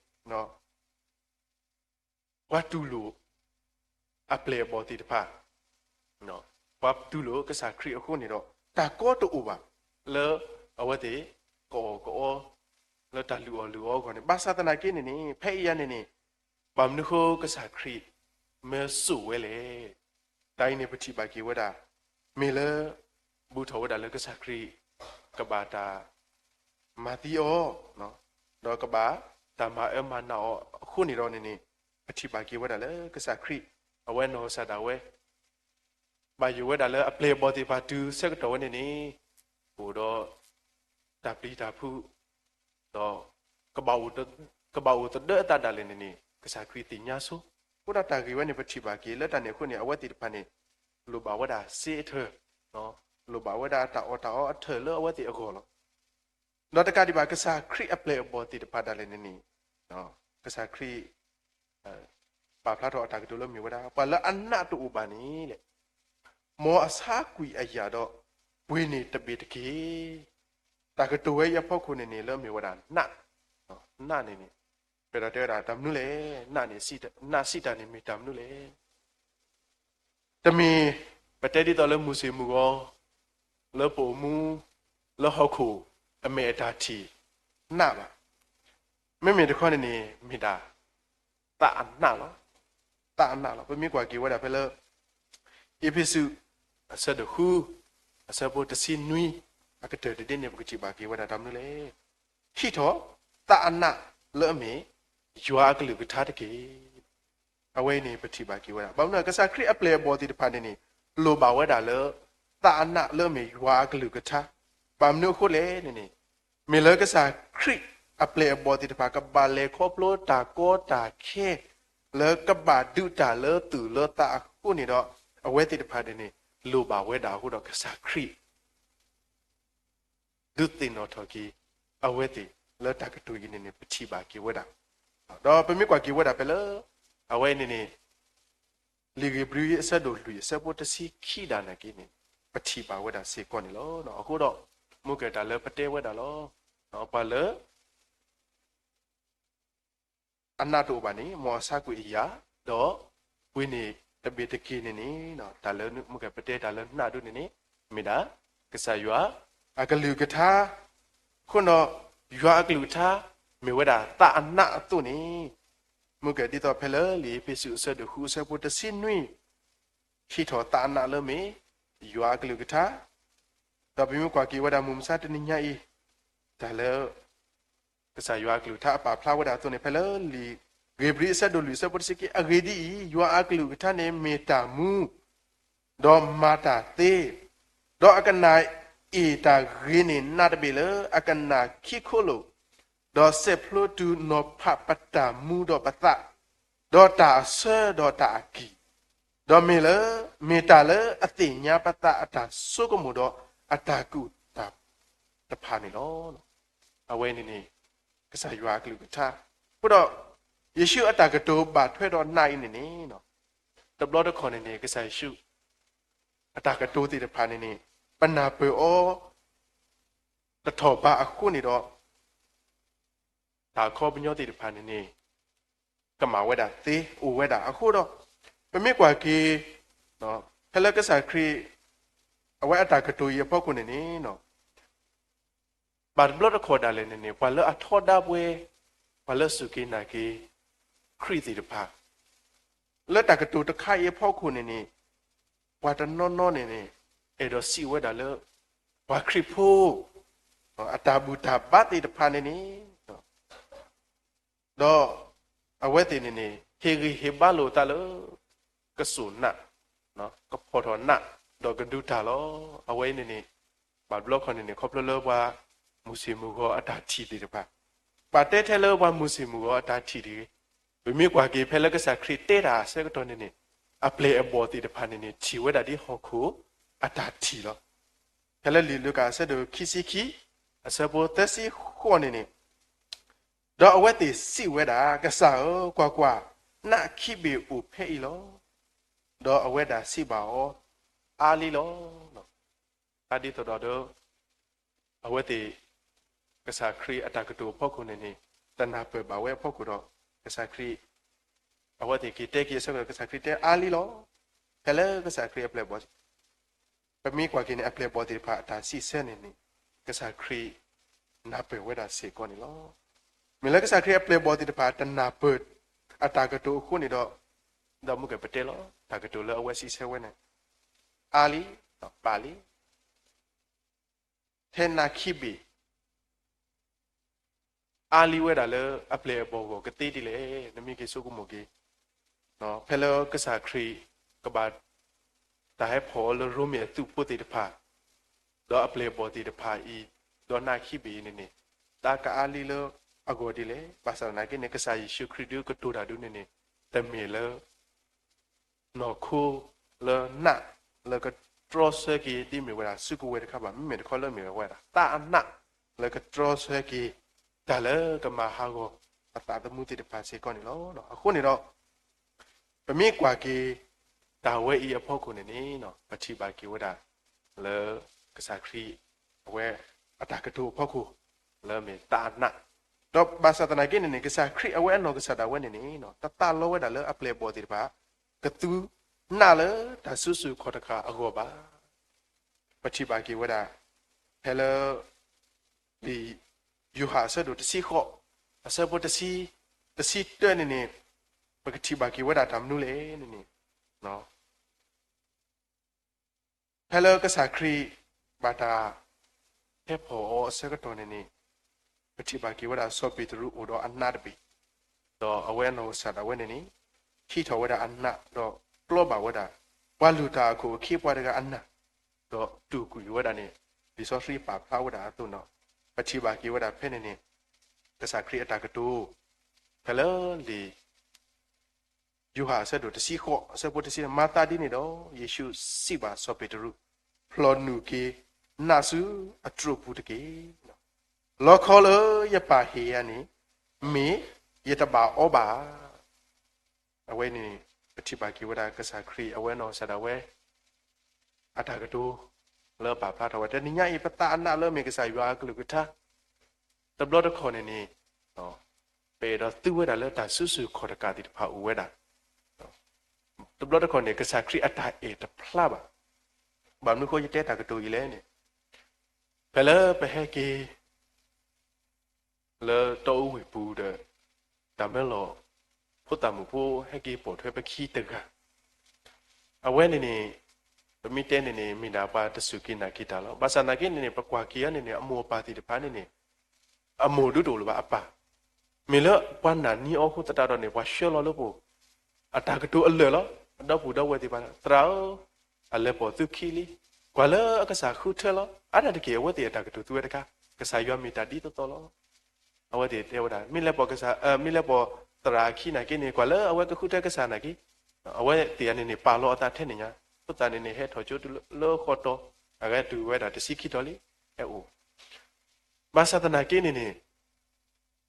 ပှၤတူၢ်လိာ်အပျဲၢ်အဘီၣ်သ့ၣ်တဖၣ်, ပှၤတူၢ်လိာ်ကစၢ်ခရံာ်အဃိန့ၣ်ဒီး တၢ်ကီတအိၣ်ဘၣ် လၢအဝဲသ့ၣ်ကအီၣ်ကအီ လၢတၢ်လုၢ်အီၣ်လုၢ်အီအဂီၢ်န့ၣ်, ဘၣ်ဆၣ်သနာ်က့န့ၣ်န့ၣ် ဖဲအံၤယၤန့ၣ်န့ၣ် ဘၣ်မနုၤဃိကစၢ်ခရံာ်မၢစိာ်ဝဲလဲၣ်. တၢ်အံၤန့ၣ် ပထံၣ်ဘၣ်က့ၤဝဲဒၣ် မ့ၢ်လၢ ဘူးထီၣ်ဝဲဒၣ်လၢကစၢ်ခရံာ် ကဘၣ်တၢ်မၤသံအီၤ, ဒီးကဘၣ်တၢ်မၤအၢမၤနးအီၤအဃိန့ၣ်ဒီးန့ၣ်န့ၣ်, ပထံၣ်ဘၣ်က့ၤဝဲဒၣ်လၢကစၢ်ခရံာ် အဝဲနီၢ်ကစၢ်ဒၣ်ဝဲ ဘၣ်ယိၣ်ဝဲဒၣ်လၢအပျဲၢ်အဘီၣ်သ့ၣ်တဖၣ်တုၤဆၢကတီၢ်ဝဲန့ၣ်န့ၣ်, အိၣ်ဒီး တၢ်ပျံၤတၢ်ဖုး, ဒီး ကဘၣ်အိၣ်သဒၢအသးဒၣ်လဲာ်န့ၣ်န့ၣ် ကစၢ်ခရံာ်သ့ၣ်ညါဆိ, အဃိဒီးတၢ်ဂ့ၢ်ဝဲန့ၣ် ပထံၣ်ဘၣ်က့ၤလၢတၢ်န့ၣ်အဃိန့ၣ် အဝဲသ့ၣ်တဖၣ်န့ၣ် လိၣ်ဘၣ်ဝဲဒၣ်စ့အထၢၣ်, လိၣ်ဘၣ်ဝဲဒၣ်တၢ်အီၣ်တၢ်အီအထၢၣ်လၢအဝဲသ့ၣ်အဂီၢ်လီၤ. ဒီးတကးဒံးဘၣ် ကစၢ်ခရံာ်အပျဲၢ်အဘီၣ်သ့ၣ်တဖၣ်ဒၣ်လဲာ်န့ၣ်န့ၣ်, ကစၢ်ခရံာ် ပာ်ဖျါထီၣ်အတၢ်ကတိၤလၢမ့ၢ်ဝဲဒၣ် ပှၤလၢအနးတအိၣ်ဘၣ်န့ၣ်လဲၣ်, မ်အဆါကွံာ်အယာ်ဒီး ပှ့ၤန့ၢ်တဘ့ၣ်တက့ၢ်. တၢ်ကတိၤဝဲအံၤအဖီခိၣ်န့ၣ်န့ၣ် လၢမ့ၢ်ဝဲဒၣ်နး, နးန့ၣ်န့ၣ်, ပအဲၣ်ဒိးတဲဝဲဒၣ်တၢ်မနုၤလဲၣ်, နးစံးတၢ်န့ၣ်မ့ၢ်တၢ်မနုၤလဲၣ်. တမ့ၢ် ပတဲဒ်သိးလၢမုၢ်ဆ့ၣ်မုၢ်ဂီၤ လၢပအိၣ်မူ လၢဟီၣ်ခိၣ် အမ့ၢ်အတၢ်ထံၣ်နးဘၣ်. မ့မ့ၢ်တခီန့ၣ်န့ၣ် မ့ၢ်ဒၣ် သးအနးလီၤ. သးအနးလီၤ. ပမ့ၢ်ကွၢ်က့ၤဝဲဒၣ်ဖဲလၢ အ့းဖ့းစူး အဆၢဒိၣ်ဃု အဆၢဖိတဆံနွံ အကတၢၢ်တဒ့န့ၣ် ပကထံၣ်ဘၣ်က့ၤဝဲဒၣ်တၢ်မနုၤလဲၣ်. ဟံးထီၣ်သးအနးလၢအမ့ၢ် ယွၤအကလုၢ်ကထါတက့ၢ်. အဝဲအံၤန့ၣ် ပထံၣ်ဘၣ်က့ၤဝဲဒၣ် ဘၣ်မနုၤ ကစၢ်ခရံာ်အပျဲၢ်အဘီၣ်သ့ၣ်တဖၣ်န့ၣ်န့ၣ် လိၣ်ဘၣ်ဝဲဒၣ်လၢ သးအနးလၢအမ့ၢ်ယွၤအကလုၢ်ကထါ. ဘၣ်မနုၤအဃိလဲၣ်န့ၣ်န့ၣ် မ့ၢ်လၢကစၢ်ခရံာ်အပျဲၢ်အဘီၣ်သ့ၣ်တဖၣ် ကဘၣ်လဲၤခီဖျိတၢ်ကီတၢ်ခဲ လၢကဘၣ်ဒုးတၢ်လၢသူၣ်လၢသးအဃိန့ၣ်ဒီး အဝဲသ့ၣ်တဖၣ်န့ၣ်န့ၣ် လိၣ်ဘၣ်ဝဲဒၣ်အဃိဒီး ကစၢ်ခရံာ် ဒုးသ့ၣ်နီၣ်ထီၣ်က့ၤ အဝဲသ့ၣ်လၢတၢ်ကတိၤအံၤန့ၣ်န့ၣ် ပထံၣ်ဘၣ်က့ၤဝဲဒၣ်. ဒီးပမ့ၢ်ကွၢ်က့ၤဝဲဒၣ်ဖဲလၢ အဝဲအံၤန့ၣ်န့ၣ် လံာ်ဧ့ၤဘြံၤအဆၢဒိၣ်လွံၢ် အဆၢဖိတဆံခံဒၣ်နာ်က့န့ၣ် ပထံၣ်ဘၣ်ဝဲဒၣ်စ့ၢ်ကီးန့ၣ်လီၤ. အဃိဒီး မ့ၢ်ကဲတၢ်လၢပတဲဝဲဒၣ်လီၤ. ပှၤလၢ အနးတအိၣ်ဘၣ်န့ၣ် မ်အဆါကွံာ်အယၤ, ဒီး ဝံၤန့ၣ်တဘ့ၣ်တက့ၢ်န့ၣ်န့ၣ် တၢ်လၢမ့ၢ်ကဲပတဲတၢ်လၢနးဒိၣ်န့ၣ်န့ၣ် မ့ၢ်ဒၣ် ကစၢ်ယွၤ အကလုၢ်ကထါ အဃိဒီး ယွၤအကလုၢ်ကထါ မ့ၢ်ဝဲဒၣ်သးအနးအသိးန့ၣ် မ့ၢ်ကဲဒ်သိးဖဲလၢလံာ်အ့းဖ့းစူးအဆၢဒိၣ်ဃုအဆၢဖိတဆံနွံ ဟံးထီၣ်သးအနးလၢမ့ၢ် ယွၤအကလုၢ်ကထါ, ဒီးပမ့ၢ်ကွၢ်က့ၤဝဲဒၣ်မုၢ်မဆါတနံၤညါအံၤ တၢ်လၢ ကစၢ်ယွၤအကလုၢ်ကထါအပာ်ဖျါဝဲဒၣ်အသိးန့ၣ် ဖဲလၢလံာ်ဧ့ၤဘြံၤအဆၢဒိၣ်လွံၢ်အဆၢဖိတဆံခံ အဂ့ၢ်ဒ်အံၤ, ယွၤအကလုၢ်ကထါန့ၣ်မ့ၢ်တၢ်မူ ဒီးမၤတၢ်သ့, ဒီးအကနၣ်အ့ၣ်တၢ်ဂ့ၤန့ၢ်နးတဘ့ၣ်လၢအကနၣ်ခံခိၣ်လိာ်, ဒီးစဲးဖျိတုၤနီၤဖးပတၢ်မူဒီးပသး, ဒီးတၢ်အဆၢဒီးတၢ်အကံၢ်, ဒီးမ့ၢ်လၢ မ့ၢ်တၢ်လၢအသ့ၣ်ညါပသးအတၢ်ဆိကမိၣ်ဒီးအတၢ်ကူၣ်တၢ် တဖၣ်န့ၣ်လီၤ. အဝဲန့ၣ်န့ၣ် ကစၢ်ယွၤအကလုၢ်ကထါ, အဃိဒီး ယ့ၣ်ၡူးအတၢ်ကတိၤဘၣ်ထွဲဒီးနးအံၤန့ၣ်န့ၣ် တဘျီတခီၣ်န့ၣ်န့ၣ် ကစၢ်ယ့ၣ်ၡူး အတၢ်ကတိၤသ့ၣ်တဖၣ်န့ၣ်န့ၣ် ပနၢ်ပၢၢ်အီၤ တထီၣ်ဘးအဃိန့ၣ်ဒီး တၢ်အခီပညီသ့ၣ်တဖၣ်န့ၣ်န့ၣ် ကမၣ်ဝဲဒၣ်သ့ အိၣ်ဝဲဒၣ်အဃိဒီး ပမ့ၢ်ကွၢ်က့ၤ ဖဲလၢကစၢ်ခရံာ် အဝဲအတၢ်ကတိၤအံၤအဖီခိၣ်န့ၣ်န့ၣ် ဘၣ်တဘျီတခီၣ်ဒၣ်လဲာ်န့ၣ်န့ၣ် ပှၤလၢအထီဒါပှဲၤ ပှၤလၢအစူၢ်က့ၤနာ်က့ၤ ခရံာ်သ့ၣ်တဖၣ် လၢတၢ်ကတိၤတခါအံၤအဖီခိၣ်န့ၣ်န့ၣ် ပှၤတနီၤနီၤန့ၣ်န့ၣ် အဲၣ်ဒိးစံးဝဲဒၣ်လၢ ပှၤခရံာ်ဖိ အတၢ်ဘူၣ်တၢ်ဘါသ့ၣ်တဖၣ်န့ၣ်န့ၣ် ဒီးအဝဲသ့ၣ်န့ၣ်န့ၣ် ဟ့ၣ်ဂံၢ်ဟ့ၣ်ဘါလိာ်သးလၢ ကစိာ်နး, ကဖီၣ်ထီၣ်နး, ဒီးကဒုးတၢ်လီၤ. အဝဲအံၤန့ၣ်န့ၣ် ဘၣ်ဘျီခီန့ၣ်န့ၣ် ခီဖျိလၢပှၤမုၢ်ဆ့ၣ်မုၢ်ဂီၤအတၢ်ထံၣ်သ့ၣ်တဖၣ်, ပှၤတဲထဲလၢပှၤမုၢ်ဆ့ၣ်မုၢ်ဂီၤအတၢ်ထံၣ်တဂ့ၤ, ပမ့ၢ်ကွၢ်က့ၤဖဲလၢကစၢ်ခရံာ်တဲတၢ်အဆၢကတီၢ်န့ၣ်န့ၣ် အပျဲၢ်အဘီၣ်သ့ၣ်တဖၣ်န့ၣ်န့ၣ် ထံၣ်ဝဲဒၣ်ဒ်ဟီၣ်ခိၣ်အတၢ်ထံၣ်လီၤ. ဖဲလၢလံာ်လူၤကၣ်အဆၢဒိၣ်ခံဆံခံ အဆၢဖိသၢဆံဃိးန့ၣ်န့ၣ် ဒီးအဝဲသ့ၣ်စံးဝဲဒၣ်, ကစၢ်ဧၢ, ကွၢ်ကွၢ်, နးခံဘ့ၣ်အိၣ်ဖဲအံၤလီၤ. ဒီးအဝဲဒၣ်စံးဘၣ်အီၤ, အါလံလီၤ. တၢ်ဒ်သိးဒီး အဝဲသ့ၣ် ကစၢ်ခရံာ်အတၢ်ကတိၤအဖီခိၣ်န့ၣ်န့ၣ် တနၢ်ပၢၢ်ဘၣ်ဝဲအဖီခိၣ်ဒီး ကစၢ်ခရံာ် အဝဲသ့ၣ်က့ၤတဲက့ၤအဆၢကတီၢ် ကစၢ်ခရံာ်တဲအါလံလီၤ. ဖဲလၢကစၢ်ခရံာ်အပျဲၢ်အဘီၣ် ပမ့ၢ်ကွၢ်က့ၤန့ၣ် အပျဲၢ်အဘီၣ်သ့ၣ်တဖၣ်အတၢ်စံးဆၢန့ၣ်န့ၣ် ကစၢ်ခရံာ်နၢ်ပၢၢ်ဝဲဒၣ်စ့ၢ်ကီးန့ၣ်လီၤ. မ့ၢ်လၢကစၢ်ခရံာ်အပျဲၢ်အဘီၣ်သ့ၣ်တဖၣ်တနၢ်ပၢၢ်အတၢ်ကတိၤအဃိန့ၣ်ဒီး ဒီးမ့ၢ်ကဲပတဲလီၤ တၢ်ကတိၤလၢအဝဲစံးဆၢဝဲန့ၣ် အါလံ, ပာ်လံ, ထဲနးခံဘ့ၣ် အါလံဝဲဒၣ်လၢအပျဲၢ်အဘီၣ်အဂီၢ်ကသ့ဒ်လဲၣ်, နမ့ၢ်က့ၤဆိကမိၣ်က့ၤ ဖဲလၢကစၢ်ခရံာ်ကဘၣ်တၢ်ဟဲဖီၣ်အီၤလၢရိမ့ၤအသုးဖိသ့ၣ်တဖၣ် ဒီးအပျဲၢ်အဘီၣ်သ့ၣ်တဖၣ်အံၤ ဒီးနးခံဘ့ၣ်အံၤန့ၣ်န့ၣ် တၢ်ကအါလံလၢအဂီၢ်ဒ်လဲၣ်. ဘၣ်ဆၣ်သနာ်က့န့ၣ် ကစၢ်ယ့ၣ်ၡူးခရံာ်ဒုးကတိၤတၢ်ဒုးန့ၣ်န့ၣ် တမ့ၢ်လၢ နီၢ်ခိလၢနး လၢကတြီဆၢက့ၤ ဒ်မ့ၢ်ဝဲဒၣ်စုကဝဲၤတခါဘၣ်, မ့မ့ၢ်တခီလၢမ့ၢ်ဝဲဒၣ် သးအနး လၢကတြီဆၢက့ၤ တၢ်လၢကမၤဟးဂီၤအသးသမူသ့ၣ်တဖၣ်စ့ၢ်ကီးန့ၣ်လီၤ. အဃိန့ၣ်ဒီး ပမ့ၢ်ကွၢ်က့ၤ တၢ်ဝဲအံၤအဖီခိၣ်န့ၣ်န့ၣ် ပထံၣ်ဘၣ်က့ၤဝဲဒၣ် လၢကစၢ်ခရံာ် အဝဲအတၢ်ကတိၤအဖီခိၣ် လၢမ့ၢ်သးအနး, ဒီးဘၣ်ဆၣ်သနာ်က့န့ၣ်န့ၣ် ကစၢ်ခရံာ်အဝဲအနီၢ်ကစၢ်ဒၣ်ဝဲန့ၣ်န့ၣ် တသးလီဝဲဒၣ်လၢအပျဲၢ်အဘီၣ်သ့ၣ်တဖၣ် ကသူ နးလၢတၢ်စုဆူၣ်ခီၣ်တကးအဂီၢ်ဘၣ်. ပထံၣ်ဘၣ်က့ၤဝဲဒၣ် ဖဲလၢ လံာ်ယိၤဟၣ်အဆၢဒိၣ်တဆံဃိး အဆၢဖိတဆံ တဆံတၢန့ၣ်န့ၣ် ပကထံၣ်ဘၣ်က့ၤဝဲဒၣ်တၢ်မနုၤလဲၣ်န့ၣ်န့ၣ် ဖဲလၢကစၢ်ခရံာ် ဘၣ်တၢ်ဟဲဖီၣ်အီၤအဆၢကတီၢ်န့ၣ်န့ၣ် ပထံၣ်ဘၣ်က့ၤဝဲဒၣ်စီၤပ့းတရူးအိၣ်ဒီးအနးတဘ့ၣ်, ဒီးအဝဲအနီၢ်ကစၢ်ဒၣ်ဝဲန့ၣ်န့ၣ် ဟံးထီၣ်ဝဲဒၣ်အနး ဒီးကျီဘၣ်ဝဲဒၣ် ပှၤလုၢ်တၢ်အခိၣ်အခ့အပှၤတဂၤအနၢ်, ဒီးတူၢ်ကွံာ်ဝဲဒၣ်န့ၣ် လံာ်စီဆှံပာ်ဖျါဝဲဒၣ်အသိးန့ၣ် ပထံၣ်ဘၣ်က့ၤဝဲဒၣ်ဖဲန့ၣ်န့ၣ် ကစၢ်ခရံာ်အတၢ်ကတိၤ ဖဲလၢလံာ် ယိၤဟၣ်အဆၢဒိၣ်တဆံဃိး အဆၢဖိတဆံ မၤသးဒ်န့ၣ်ဒီး ယ့ၣ်ၡူးစံးဘၣ်စီၤပ့းတရူး, ဖျီၣ်နုာ်က့ၤ နးဆူအတြိာ်ပူၤတက့ၢ်. လီခီလၢယပၢ်ဟ့ၣ်ယၤန့ၣ် မ့ၢ်ယတဘၣ်အီဘၣ်. အဝဲန့ၣ် ပထံၣ်ဘၣ်က့ၤဝဲဒၣ် ကစၢ်ခရံာ်အဝဲအနီၢ်ကစၢ်ဒၣ်ဝဲ အတၢ်ကတိၤ လၢပာ်ဖျါထီၣ်ဝဲ တနံၤညါအံၤ ပသးအနးလၢအမ့ၢ်ကစၢ်ယွၤအကလုၢ်ကထါ, တဘျီတခီၣ်န့ၣ်န့ၣ် ပအဲၣ်ဒိးသူဝဲဒၣ်လၢတၢ်စုဆူၣ်ခီၣ်တကးသ့ၣ်တဖၣ်အိၣ်ဝဲဒၣ်, တဘျီတခီၣ်န့ၣ် ကစၢ်ခရံာ်အတၢ်အဲၣ်တဖျါဘၣ်. ဘၣ်မနုၤဃိယတဲတၢ်ကတိၤအံၤလဲၣ်န့ၣ် ဖဲလၢပဟဲက့ၤ လၢတီအူဝ့ၢ်ပူၤဒီး တၢ်မၢလီၤ ဖိသၣ်မုၣ်ဖိဟဲက့ၤပိာ်ထွဲပခံတဂၤ, အဝဲန့ၣ်န့ၣ် ပမ့ၢ်တဲန့ၣ်န့ၣ် မ့ၢ်ဒၣ်ပှၤတစူၢ်က့ၤနာ်က့ၤတၢ်လီၤ. ဘၣ်ဆၣ်သနာ်က့န့ၣ်န့ၣ် ပကွၢ်က့ၤအီၤန့ၣ်န့ၣ် အမိၢ်အပၢ်သ့ၣ်တဖၣ်န့ၣ်န့ၣ် အမိၢ်ဒုးတအိၣ်လၢၤဘၣ် အပၢ်, မ့ၢ်လၢပှၤနာ်န့ၢ်အီၤအဃိသတးဒီးန့ၣ် ပှၤဆှၢလီၤလၢပအိၣ်, အတၢ်ကတိၤအလၢာ်လီၤ. အဒီပုၢ်ဒီဝဲၢ်သ့ၣ်တဖၣ် သရၣ်ဧၢ, အလဲၤပိာ်သုခံလံ, ကွၢ်လၢအကစၢ်ဃုထၢလီၤ. အါတက့ၢ် အဝဲသ့ၣ်အတၢ်ကတိၤသုဝဲတခါ, ကစၢ်ယွၤမ့ၢ်တၢ်ဒ်သိးသိးလီၤ. အဝဲသ့ၣ်တဲဝဲဒၣ် မ့ၢ်လဲၤပိာ်ကစၢ် မ့ၢ်လဲၤပိာ်သရၣ်အခံနာ်က့န့ၣ် ကွၢ်လၢအဝဲကဃုထၢကစၢ်နာ်က့, အဝဲသ့ၣ်န့ၣ်န့ၣ် ပာ်လီၤအသးထဲန့ၣ်ညါ, ဖိသၣ်န့ၣ်န့ၣ် ဟဲထီၣ်ကၠိတုၤလၢဃီတီၤ, အဂၤတုၤဝဲဒၣ်တဆံခံတီၤလံ, ဟဲအိၣ် ဘၣ်ဆၣ်သနာ်က့န့ၣ်န့ၣ်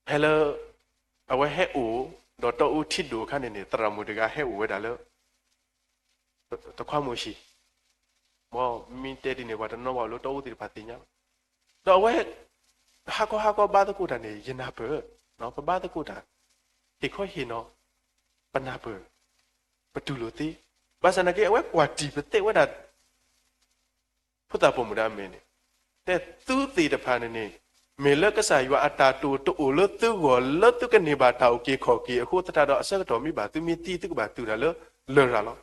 ဖဲလၢ အဝဲဟဲအိၣ် ဒီးတီအူထံဒိၣ်အခါန့ၣ်န့ၣ် သရၣ်မုၣ်တဂၤဟဲအိၣ်ဝဲဒၣ်လၢ တခွါမုၣ်အဟံၣ်, မ့ၢ်မ့ၢ်တဲဒ်န့ၣ် ပှၤတနီၤဘၣ်လၢတီအူသ့ၣ်တဖၣ်သ့ၣ်ညါလီၤ. ဒီးအဝဲ ဟါခီဟါခီဘါသကိးတၢ်န့ၣ် ယနၢ်ပၢၢ်, ပဘါသကိးတၢ်, ဟ့ၣ်ခီဟ့ၣ်နီၤ, ပနၢ်ပၢၢ်, ပတူၢ်လိာ်သ့, ဘၣ်ဆၣ်သနာ်က့ အဝဲကွၢ်တံၢ်ပသဲးဝဲဒၣ် ဖိသၣ်ပိာ်မုၣ်ဒၣ်အမဲာ်န့ၣ်, တဲသုသ့ၣ်တဖၣ်န့ၣ်န့ၣ် မ့ၢ်လၢကစၢ်ယွၤအတၢ်တိာ်တအိၣ်လၢသုဂီၢ် လၢသုကန့ၢ်ဘၣ်တၢ်အုၣ်က့ၤခီၣ်က့ၤအဃိသတးဒီး အဆၢကတီၢ်မ့ၢ်ဘၣ်သုမ့ၢ်သံ သုကဘၣ်တုၤတၢ်လၢလရာ်လီၤ.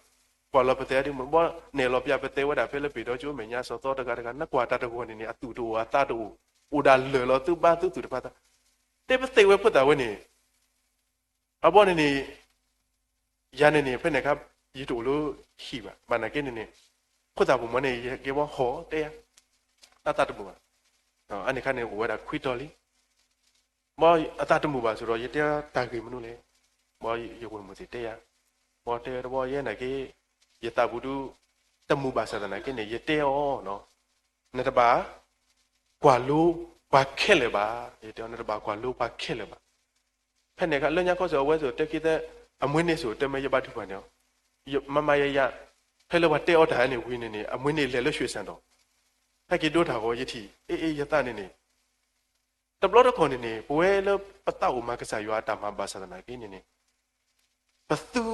ကွၢ်လီၤပသဲးဒ်မုၢ်ဘီ နဲၣ်လီၤပျၢ်ပသဲးဝဲဒၣ်ဖဲလၢပ့ၤဒီကၠိမဲာ်ညါ စီၤသီတဂၤတဂၤ နကွၢ်တၢ်တဂီၢ်န့ၣ်န့ၣ် အသူၣ်တအိၣ်အသးတအိၣ်, အိၣ်ဒၣ်လၢာ်လီၤ သုဘါသုသူၣ်တဖၣ်သး, တဲပသဲးဝဲဖိသၣ်ဝဲန့ၣ် အဘီန့ၣ်န့ၣ် ယၤန့ၣ်န့ၣ် ဖဲန့ၣ်အခါ ယတအိၣ်လၢဟံၣ်ဘၣ်, ဘၣ်နာ်က့န့ၣ်န့ၣ် ဖိသၣ်ပိာ်မုၣ်န့ၣ် ယကဲဘီဟီၣ်တဲယၤ, အသးတမုာ်ဘၣ်, အန့ၣ်အခါန့ၣ် အိၣ်ဝဲဒၣ်ခွံတီၤလံ, ဘီအသးတမုာ်ဘၣ်ဆိးဒီး ယတဲတၢ်ဂ့ၢ်မနုၤလဲၣ်, ဘီယဝဲၢ်မုၣ်သ့ၣ်တဲယၤ, ဘီတဲတဘီယဲနာ်က့ ယသးပူၤဒု တမုာ်ဘၣ်ဆၣ်သနာ်က့န့ၣ် ယတဲအီၤ နတဘၣ် ကွၢ်လိပှၤခဲလၢာ်ဘၣ်, ယတဲအီၤ နတဘၣ်ကွၢ်လိပှၤခဲလၢာ်ဘၣ်. ဖဲန့ၣ်အခါ လၢညါခီစ့ၢ် အဝဲစ့ၢ်တဲက့ၤသဲ အမွေးနေ့ စ့ၢ်တဲမ့ၢ်ယဘါထုကဖၣ်န့ၣ်, မၤမၤယၤယၤ, ဖဲလၢပှၤတဲအီၤတၢ်န့ၣ်ဝံၤန့ၣ်န့ၣ် အမွေးနေ့ လဲၤလၢရွှေစံဒီး, ဟဲက့ၤဒိတၢ်ဂီၤယထံၣ် အ့ၣ်အ့ၣ် ယသးန့ၣ်န့ၣ် တဘျီတခီၣ်န့ၣ်န့ၣ် ပဝဲလၢပသးအိၣ်မၤကစၢ်ယွၤအတၢ်မၤဘၣ်ဆၣ်သနာ်က့န့ၣ်န့ၣ် ပသူ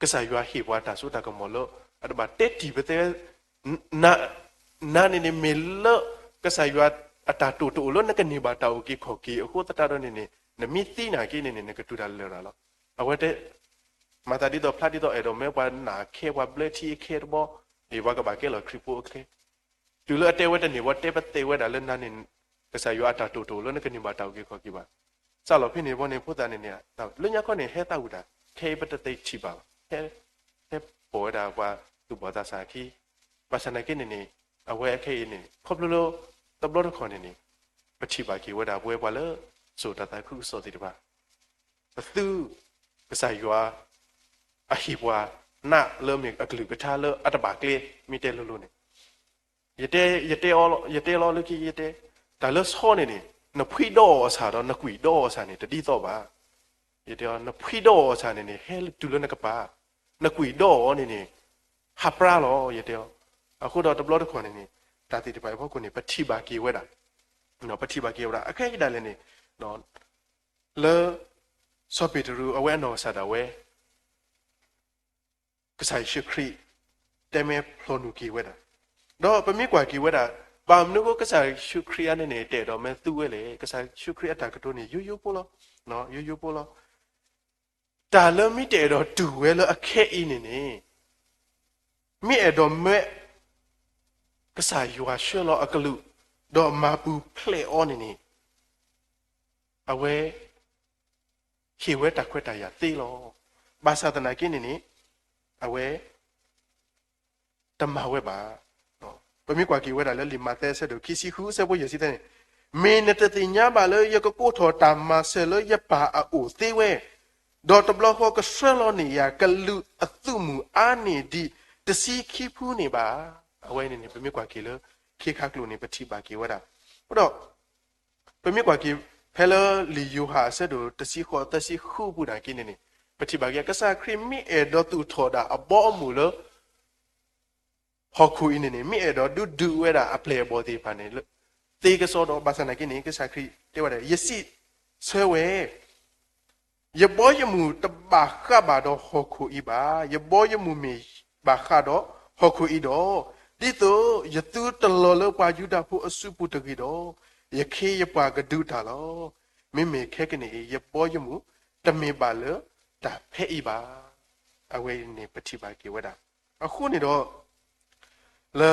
ကစၢ်ယွၤဟ့ၣ်ပှၤတၢ်စိတၢ်ကမီၤလၢ အတဘၣ်တဲတံၢ်ပသဲး နၤန့ၣ်န့ၣ် မ့ၢ်လၢကစၢ်ယွၤအတၢ်တိာ်တအိၣ်လၢနကန့ၢ်ဘၣ်တၢ်အုၣ်က့ၤခီၣ်က့ၤအဃိသတးဒီးန့ၣ်န့ၣ် နမ့ၢ်သံနာ်က့န့ၣ်န့ၣ် နကတုၤတၢ်လၢလရာ်လီၤ. အဝဲတဲ မၤသးဒ်သိးဖျါဒ်သိးအဲၣ်ဒိးမ့ၢ်ပှၤနာ်ခဲ ပှၤဘျၢထံအခဲတဘီ အ့ၣ် ပှၤကဘၣ်ကဲလီၤခရံာ်ဖိအခဲ တုၤလၢအတဲဝဲတန့ၢ်ဘၣ် တဲပသဲးဝဲဒၣ်လၢနၤန့ၣ် ကစၢ်ယွၤအတၢ်တိာ်တအိၣ်လၢနကန့ၢ်ဘၣ်တၢ်အုၣ်က့ၤခီၣ်က့ၤဘၣ်. စးလီၤဖဲန့ၣ်ဘီန့ၣ် ဖိသၣ်န့ၣ်န့ၣ် လၢညါခီန့ၣ် ဟဲသးဝံၣ်တၢ် ခဲအံၤပတသ့ထံၣ်ဘၣ်ဘၣ်. ဟဲပိာ်ဝဲဒၣ်ပှၤသူၣ်ဘီၣ်သးစၢ်အခံ ဘၣ်ဆၣ်သနာ်က့န့ၣ်န့ၣ် အဝဲအခဲအံၤန့ၣ် ခီဖျိလၢ တဘျီတခီၣ်န့ၣ်န့ၣ် ပထံၣ်ဘၣ်က့ၤဝဲဒၣ်ပဝဲပှၤလၢ စိာ်တၢ်သးခုကစီၣ်သ့ၣ်တဖၣ် ပသု ကစၢ်ယွၤ အဟ့ၣ်ပှၤ နးလၢမ့ၢ်အကလုၢ်ကထါလၢအတဘၣ်ကျဲ မ့ၢ်တဲလိၤလိၤန့ၣ် ယတဲ ယတဲအီၤလီၤ ယတဲလီၤလၢခံ ယတဲ တၢ်လၢဆီန့ၣ်န့ၣ် နဖှံဒီးအီၤအဆၣ်ဒီး နကွံာ်ဒီးအီၤအဆၣ်န့ၣ် တဒ်သိးဘၣ်. ယတဲအီၤ နဖှံဒီးအီၤအဆၣ်န့ၣ်န့ၣ် ဟဲတုၤလၢနကပၤ နကွံာ်ဒီးအီၤန့ၣ်န့ၣ် ဟးပြါလီၤ ယတဲအီၤ. အဃိဒီးတဘျီတခီၣ်န့ၣ်န့ၣ် တၢ်သ့ၣ်တဖၣ်အံၤအဖီခိၣ်န့ၣ် ပထံၣ်ဘၣ်က့ၤဝဲဒၣ် ပထံၣ်ဘၣ်က့ၤဝဲဒၣ် အခဲအံၤဒၣ်လဲာ်န့ၣ် လၢ စီၤပ့းတရူးအဝဲအနီၢ်ကစၢ်ဒၣ်ဝဲ ကစၢ်ယ့ၣ်ၡူးခရံာ် တဲမ့ၢ်ဖျိးနုာ်က့ၤဝဲဒၣ်, ဒီးပမ့ၢ်ကွၢ်က့ၤဝဲဒၣ် ဘၣ်မနုၤဃိကစၢ်ယ့ၣ်ၡူးခရံာ်အံၤန့ၣ်န့ၣ် တအဲၣ်ဒိးမ့ၢ်သူဝဲလဲၣ်. ကစၢ်ယ့ၣ်ၡူးခရံာ်အတၢ်ကတိၤန့ၣ် ယိယိဖိလီၤ, ယိယိဖိလီၤ. တၢ်လၢမ့ၢ်တအဲၣ်ဒိးတူၢ်ဝဲလၢအခဲအံၤန့ၣ်န့ၣ် မ့ၢ်အဲၣ်ဒိးမ့ၢ် ကစၢ်ယွၤဆှၢလီၤအကလူး ဒီးမၤပူၤဖျဲးအီၤန့ၣ်န့ၣ် အဝဲ ဟ့ၣ်ဝဲတၢ်ခွဲးတၢ်ယာ်သ့လီၤ. ဘၣ်ဆၣ်သနာ်က့န့ၣ်န့ၣ် အဝဲ တမၤဝဲဘၣ်. ပမ့ၢ်ကွၢ်က့ၤဝဲဒၣ်လၢလံာ်မးသဲအဆၢဒိၣ်ခံဆံဃုအဆၢဖိယဲၢ်ဆံသၢန့ၣ်, မ့ၢ်နတသ့ၣ်ညါဘၣ်လၢယကကိးထီၣ်တၢ်မၤစၢၤလၢယပၢ်အအိၣ်သ့ဝဲ, ဒီးတဘျီဃီကဆှၢလီၤန့ၢ်ယၤကလူးအသုးမုၢ်အါန့ၢ်ဒံးတဆံခံဖုန့ၣ်ဘၣ်. အဝဲန့ၣ်န့ၣ် ပမ့ၢ်ကွၢ်က့ၤလၢ ခ့ခါကျိၤန့ၣ် ပထံၣ်ဘၣ်က့ၤဝဲဒၣ်. အဃိဒီး ပမ့ၢ်ကွၢ်က့ၤ ဖဲလၢလံာ်ယိၤဟၣ်အဆၢဒိၣ်တဆံဃိးသၢဆံဃုအပူၤန့ၣ်က့န့ၣ်န့ၣ် ပထံၣ်ဘၣ်က့ၤ ကစၢ်ခရံာ်မ့ၢ်အဲၣ်ဒိးသူၣ်ထီၣ်ဒၣ်အဘီအမုၢ်လၢ ဟီၣ်ခိၣ်အံၤန့ၣ်န့ၣ် မ့ၢ်အဲၣ်ဒိးဒုးဒုးဝဲဒၣ်အပျဲၢ်အဘီၣ်သ့ၣ်တဖၣ်န့ၣ် သ့ကစီဒီး ဘၣ်ဆၣ်သနာ်က့န့ၣ် ကစၢ်ခရံာ်တဲဝဲဒၣ် ယစံးဆၢဝဲ ယဘီယမုၢ်တဘၣ်ဃးဘၣ်ဒီးဟီၣ်ခိၣ်အံၤဘၣ်. ယဘီယမုၢ်မ့ၢ်ဘၣ်ဃးဒီးဟီၣ်ခိၣ်အံၤဒီး, ဒ်သိးယသုတလီၤလၢပှၤယူဒၤဖိအစုပူၤတဂ့ၤဒီး, ယခ့ယပှၤကဒုးတၢ်လီၤ. မ့မ့ၢ်ခဲကနံၣ်အံၤ ယဘီယမုၢ်တမ့ၢ်ဘၣ်လၢတၢ်ဖဲအံၤဘၣ်. အဝဲန့ၣ်ပထံၣ်ဘၣ်က့ၤဝဲဒၣ်. အဃိန့ၣ်ဒီး လၢ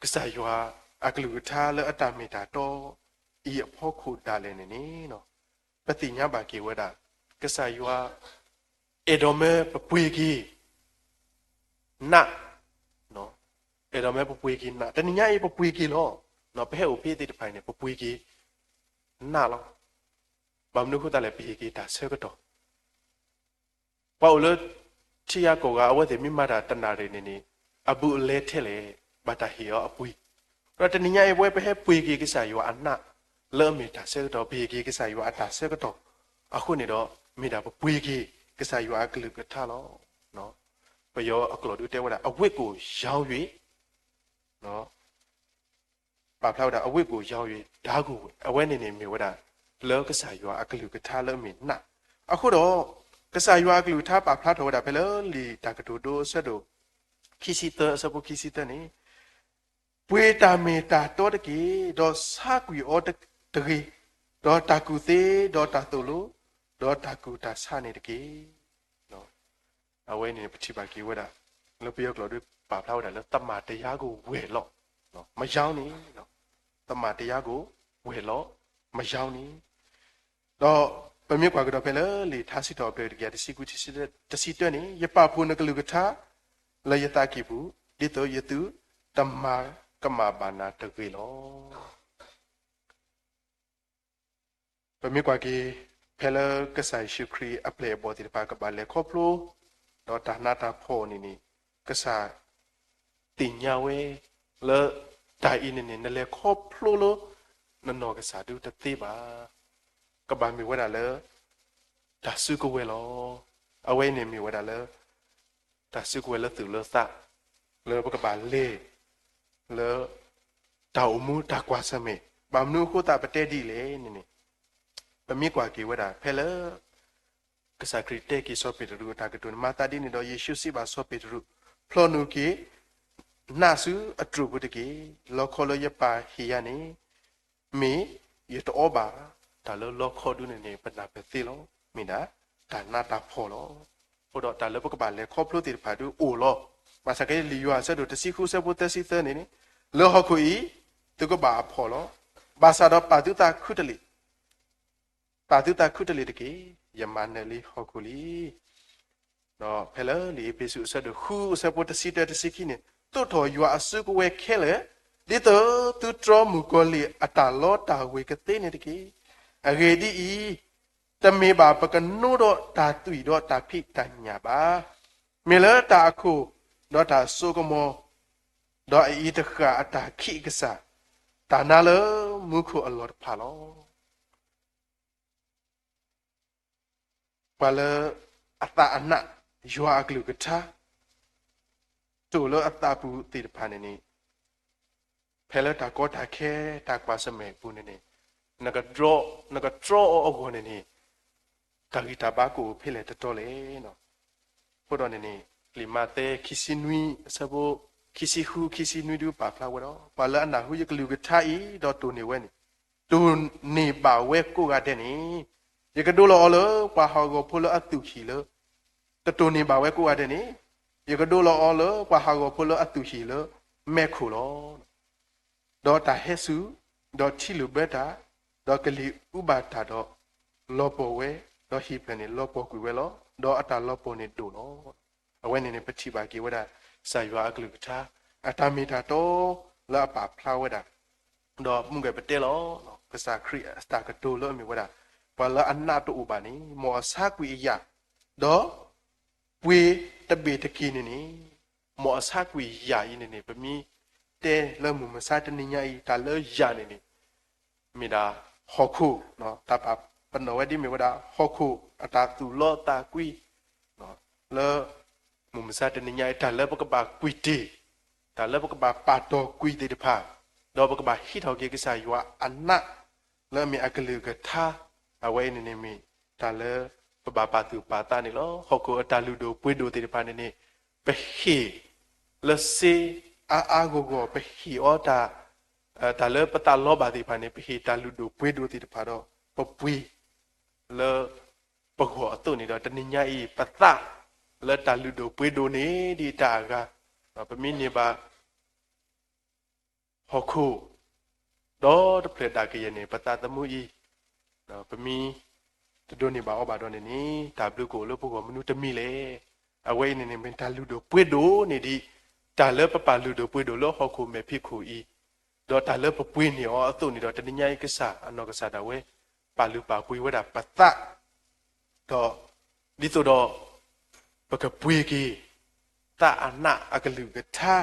ကစၢ်ယွၤအကလုၢ်ကထါလၢအတၢ်မ့ၢ်တၢ်တီအံၤအဖီခိၣ်ဒၣ်လဲာ်န့ၣ်န့ၣ် ပသ့ၣ်ညါဘၣ်က့ၤဝဲဒၣ် ကစၢ်ယွၤ အဲၣ်ဒိးမ့ၢ်ပပှ့ၤက့ၤ နး, အဲၣ်ဒိးမ့ၢ်ပပှ့ၤက့ၤနး, တနံၤညါအံၤပပှ့ၤက့ၤလီၤ. ပဟဲအိၣ်ဖဲသ့ၣ်တဖၣ်အံၤန့ၣ် ပပှ့ၤက့ၤနးလီၤ. ဘၣ်မနုၤအဃိသတးလဲၣ် ပဟ့ၣ်က့ၤတၢ်ဆၢကတီၢ် ပှၤအိၣ်လၢထံဂၤကီၢ်ဂၤ အဝဲသ့ၣ်မ့ၢ်မၤတၢ်တနၣ်ရံၣ်န့ၣ်န့ၣ် အဘူးအလဲထဲလဲၣ် ဘၣ်တၢ်ဟ့ၣ်အီၤအပှ့ၤ, ဒီးတနံၤညါအံၤ ပဝဲပဟဲပှ့ၤက့ၤကစၢ်ယွၤအနး လၢအမ့ၢ်တၢ်ဆၢကတီၢ် ပဟ့ၣ်က့ၤကစၢ်ယွၤအတၢ်ဆၢကတီၢ်, အဃိန့ၣ်ဒီး မ့ၢ်ဒၣ်ပပှ့ၤက့ၤ ကစၢ်ယွၤအကလုၢ်ကထါလီၤ. ပယီၤအကျိာ်ဒုးတဲဝဲဒၣ် အဝတ်ကို ရောင်း၍ ပာ်ဖျါဝဲဒၣ် အဝတ်ကို ရောင်း၍ ဓားကိုဝယ်, အဝဲန့ၣ်န့ၣ်မ့ၢ်ဝဲဒၣ် လၢကစၢ်ယွၤအကလုၢ်ကထါလၢအမ့ၢ်နး, အဃိဒီး ကစၢ်ယွၤအကလုၢ်ကထါပာ်ဖျါထီၣ်ဝဲဒၣ်ဖဲလၢလံာ်တၢ်ကတိၤဒိအဆၢဒိၣ် ခံဆံသၢအဆၢဖိခံဆံသၢန့ၣ်, ပှ့ၤတၢ်မ့ၢ်တၢ်တီတက့ၢ်, ဒီးဆါကွံာ်အီၤတဂ့ၤ, ဒီးတၢ်ကူၣ်သ့, ဒီးတၢ်သိၣ်လိ, ဒီးတၢ်ကူၣ်တၢ်ဆါန့ၣ်တက့ၢ်. အဝဲန့ၣ်ပထံၣ်ဘၣ်က့ၤဝဲဒၣ် လၢပယီၤကျိာ်ဒုးပာ်ဖျါဝဲဒၣ်လၢ သမ္မာတရားကို ဝယ်လော့, မရောင်းန့ၣ်, သမ္မာတရားကို ဝယ်လော့, မရောင်းန့ၣ်, ဒီးပမ့ၢ်ကွၢ်ကဒီးဖဲလၢလံာ်ထါစံးထီၣ်ပတြၢၤတကယၤတဆံဃု တဆံတၢန့ၣ်, ယပာ်ဖှိၣ်နကလုၢ်ကထါလၢယသးကံၢ်ပူၤ, ဒ်သိးယသုတမၤကမၣ်ဘၣ်နၤတဂ့ၤလီၤ. ပမ့ၢ်ကွၢ်က့ၤ ဖဲလၢကစၢ်ယ့ၣ်ၡူးခရံာ်အပျဲၢ်အဘီၣ်သ့ၣ်တဖၣ်ကဘၣ်လဲၤခီဖျိ ဒီးတၢ်နးတၢ်ဖှီၣ်န့ၣ်န့ၣ်, ကစၢ်သ့ၣ်ညါဝဲ လၢတၢ်အံၤန့ၣ်န့ၣ် နလဲၤခီဖျိလၢ နနီၢ်ကစၢ်ဒုတသ့ဘၣ်. ကဘၣ်မ့ၢ်ဝဲဒၣ်လၢ တၢ်စုကဝဲၤလီၤ. အဝဲအံၤန့ၣ်မ့ၢ်ဝဲဒၣ်လၢ တၢ်စုကဝဲၤလၢသူၣ်လၢသး လၢပကဘၣ်လဲၤ လၢ တၢ်အိၣ်မူတၢ်ကွၢ်ဆၢၣ်မဲာ်, ဘၣ်မနုၤအဃိသတးပတဲဒ်လဲၣ်န့ၣ်န့ၣ်, ပမ့ၢ်ကွၢ်က့ၤဝဲဒၣ် ဖဲလၢ ကစၢ်ခရံာ်တဲက့ၤစီၤပ့းတရူးအတၢ်ကတိၤန့ၣ်, မၤသးဒ်န့ၣ်ဒီး ယ့ၣ်ၡူးစံးဘၣ်စီၤပ့းတရူး, ဖျီၣ်နုာ်က့ၤ နးဆူအတြိာ်ပူၤတက့ၢ်. လီခီလၢယပၢ်ဟ့ၣ်ယၤန့ၣ် မ့ၢ်ယတအီဘၣ်. တၢ်လၢလီခီဒုန့ၣ်န့ၣ် ပနၢ်ပၢၢ်သ့လီၤ. မ့ၢ်ဒၣ် တၢ်နးတၢ်ဖှီၣ်လီၤ. အဃိဒီးတၢ်လၢပကဘၣ်လဲၤခီဖျိသ့ၣ်တဖၣ်ဒုအိၣ်လီၤ. ဘၣ်ဆၣ်က့ လံာ်ယိၤဟၣ်အဆၢဒိၣ်တဆံဃုအဆၢဖိသၢဆံသၢန့ၣ်န့ၣ်, လၢဟီၣ်ခိၣ်အံၤ သုကဘၣ်အဖှီၣ်လီၤ. ဘၣ်ဆၣ်ဒီးပာ်သုသးခုတလ့ၢ် ပာ်သုသးခုတလ့ၢ်တက့ၢ်. ယမၤနၢၤလံဟီၣ်ခိၣ်လံ. ဒီးဖဲလၢလံာ်အ့းဖ့းစူးအဆၢဒိၣ်ဃုအဆၢဖိတဆံတၢတဆံခံန့ၣ်, သိးထီၣ်ယွၤအစုကဝဲၤခဲလၢာ်, ဒ်သိးသုတြီမုၢ်ကီၤလံၢ်အတၢ်လီတၢ်ဝ့ၤကသ့န့ၣ်တက့ၢ်. အဂ့ၢ်ဒ်အံၤ, တမ့ၢ်ဘၣ်ပကနိဒီးတၢ်သွံၣ်ဒီးတၢ်ဖံးတၢ်ညၣ်ဘၣ်. မ့ၢ်လၢတၢ်အခိၣ်ဒီးတၢ်စိကမီၤ, ဒီးအအံၤတဃၣ်အတၢ်ခံးအကစၢ်, တၢ်နါလၢမူခိၣ်အလီၢ်တဖၣ်လီၤ. ပှၤလၢအသးအနး ယွၤအကလုၢ်ကထါ တအိၣ်လၢအသးပူၤသ့ၣ်တဖၣ်န့ၣ်န့ၣ်, ဖဲလၢတၢ်ကီတၢ်ခဲ တၢ်ကွၢ်ဆၢၣ်မဲာ်အပူၤန့ၣ်န့ၣ်, နကတြီအီၤအဂီၢ်န့ၣ်န့ၣ်, တၢ်ဂံၢ်တၢ်ဘါကအိၣ်ဖဲလဲၣ်တတီလဲၣ်. အဃိဒီးန့ၣ်န့ၣ် လံာ်မးသဲ ခံဆံနွံ အဆၢဖိ ခံဆံဃု ခံဆံနွံ ဒုးပာ်ဖျါဝဲဒီး ပှၤလၢအနၢ်ဟူယကလုၢ်ကထါအံၤ ဒီးတိၢ်န့ၢ်ဝဲန့ၣ် တိၢ်န့ၢ်ဘၣ်ဝဲကိးဂၤဒဲးန့ၣ် ယကဒိလီၤအီၤလၢပှၤဟးဂီၤဖိလၢအသူၣ်ဟံၣ်လၢ တတိၢ်န့ၢ်ဘၣ်ဝဲကိးဂၤဒဲးန့ၣ် ယကဒိလီၤအီၤလၢပှၤဟးဂီၤဖိလၢအသူၣ်ဟံၣ်လၢ မဲးခိၣ်လီၤ. ဒီးတၢ်ဟဲစူၤ, ဒီးထံလုာ်ဘၢတၢ်, ဒီးကလံၤအူဘၣ်တၢ်ဒီး လီၤပှီၢ်ဝဲ, ဒီးဟံၣ်ဖျၢၣ်န့ၣ်လီၤပှီၢ်ကွံာ်ဝဲလီၤ. ဒီးအတၢ်လီၤပှီၢ်န့ၣ်ဒိၣ်လီၤ. အဝဲန့ၣ်န့ၣ် ပထံၣ်ဘၣ်က့ၤဝဲဒၣ် ကစၢ်ယွၤအကလုၢ်ကထါ အတၢ်မ့ၢ်တၢ်တီလၢအပာ်ဖျါဝဲဒၣ် ဒီးမုၢ်ဂဲၤပတဲလီၤ ကစၢ်ခရံာ်အတၢ်ကတိၤလၢအမ့ၢ်ဝဲဒၣ် ပှၤလၢအနးတအိၣ်ဘၣ်န့ၣ် မ်အဆါကွံာ်အယာ်, ဒီး ပှ့ၤတဘ့ၣ်တက့ၢ်န့ၣ်န့ၣ်, မ်အဆါကွံာ်ယာ်အံၤန့ၣ်န့ၣ် ပမ့ၢ်တဲလၢမုၢ်မဆါတနံၤညါအံၤ တၢ်လၢယာ်န့ၣ်န့ၣ် မ့ၢ်ဒၣ်ဟီၣ်ခိၣ်, တၢ်ပာ်ပနီၣ်ဝဲဒ်မ့ၢ်ဝဲဒၣ် ဟီၣ်ခိၣ်အတၢ်သူၣ်လီသးကွံ လၢ မုၢ်မဆါတနံၤညါအံၤ တၢ်လၢပကဘၣ်ကွံာ်တ့ၢ်, တၢ်လၢပကဘၣ်ပာ်တီၢ်ကွံာ်သ့ၣ်တဖၣ်, ဒီးပကဘၣ်ဟံးထီၣ်က့ၤကစၢ်ယွၤအနး လၢအမ့ၢ်အကလုၢ်ကထါ, အဝဲအံၤန့ၣ်န့ၣ်မ့ၢ်တၢ်လၢပဘၣ်ပာ်သူၣ်ပာ်သးန့ၣ်လီၤ. ဟီၣ်ခိၣ်အတၢ်လုၢ်ဒိၣ်ပှ့ၤဒိၣ်သ့ၣ်တဖၣ်န့ၣ်န့ၣ် ပဟ့ၣ်လၢစ့အါအါဂီၢ်ဂီၢ်, ပဟ့ၣ်အီၤတၢ်, တၢ်လၢပသးလီဘၣ်သ့ၣ်တဖၣ်န့ၣ် ပဟ့ၣ်တၢ်လုၢ်ဒိၣ်ပှ့ၤဒိၣ်သ့ၣ်တဖၣ်ဒီး ပပှ့ၤ လၢပဂီၢ်အသိးန့ၣ်ဒီး တနံၤညါအံၤ ပသးလၢတၢ်လုၢ်ဒိၣ်ပှ့ၤဒိၣ်န့ၣ်ဒ်တၢ်အဂၤ, ပမ့ၢ်န့ၢ်ဘၣ် ဟီၣ်ခိၣ် ဒီတဖျၢၣ်ဒၣ်ကယဲၢ်န့ၣ် ပသးသမူအံၤ, ပမ့ၢ်တဒိးန့ၢ်ဘၣ်အီၤဘၣ်ဒီးန့ၣ်န့ၣ် တၢ်ဘျုးကအိၣ်လၢပဂီၢ်မနုၤတမံၤလဲၣ်. အဝဲအံၤန့ၣ်န့ၣ် မ့ၢ်တၢ်လုၢ်ဒိၣ်ပှ့ၤဒိၣ်န့ၣ်ဒ် တၢ်လၢပပာ်လုၢ်ဒိၣ်ပှ့ၤဒိၣ်လၢဟီၣ်ခိၣ်မဲာ်ဖံးခိၣ်အံၤ, ဒီးတၢ်လၢပပှ့ၤန့ၢ်အီၤအသိးန့ၣ်ဒီး တနံၤညါအံၤကစၢ်အနီၢ်ကစၢ်ဒၣ်ဝဲ ပာ်လုၢ်ပာ်ပှ့ၤဝဲဒၣ်ပသး ဒီး ဒ်သိးဒီး ပကပှ့ၤက့ၤ သးအနးအကလုၢ်ကထါ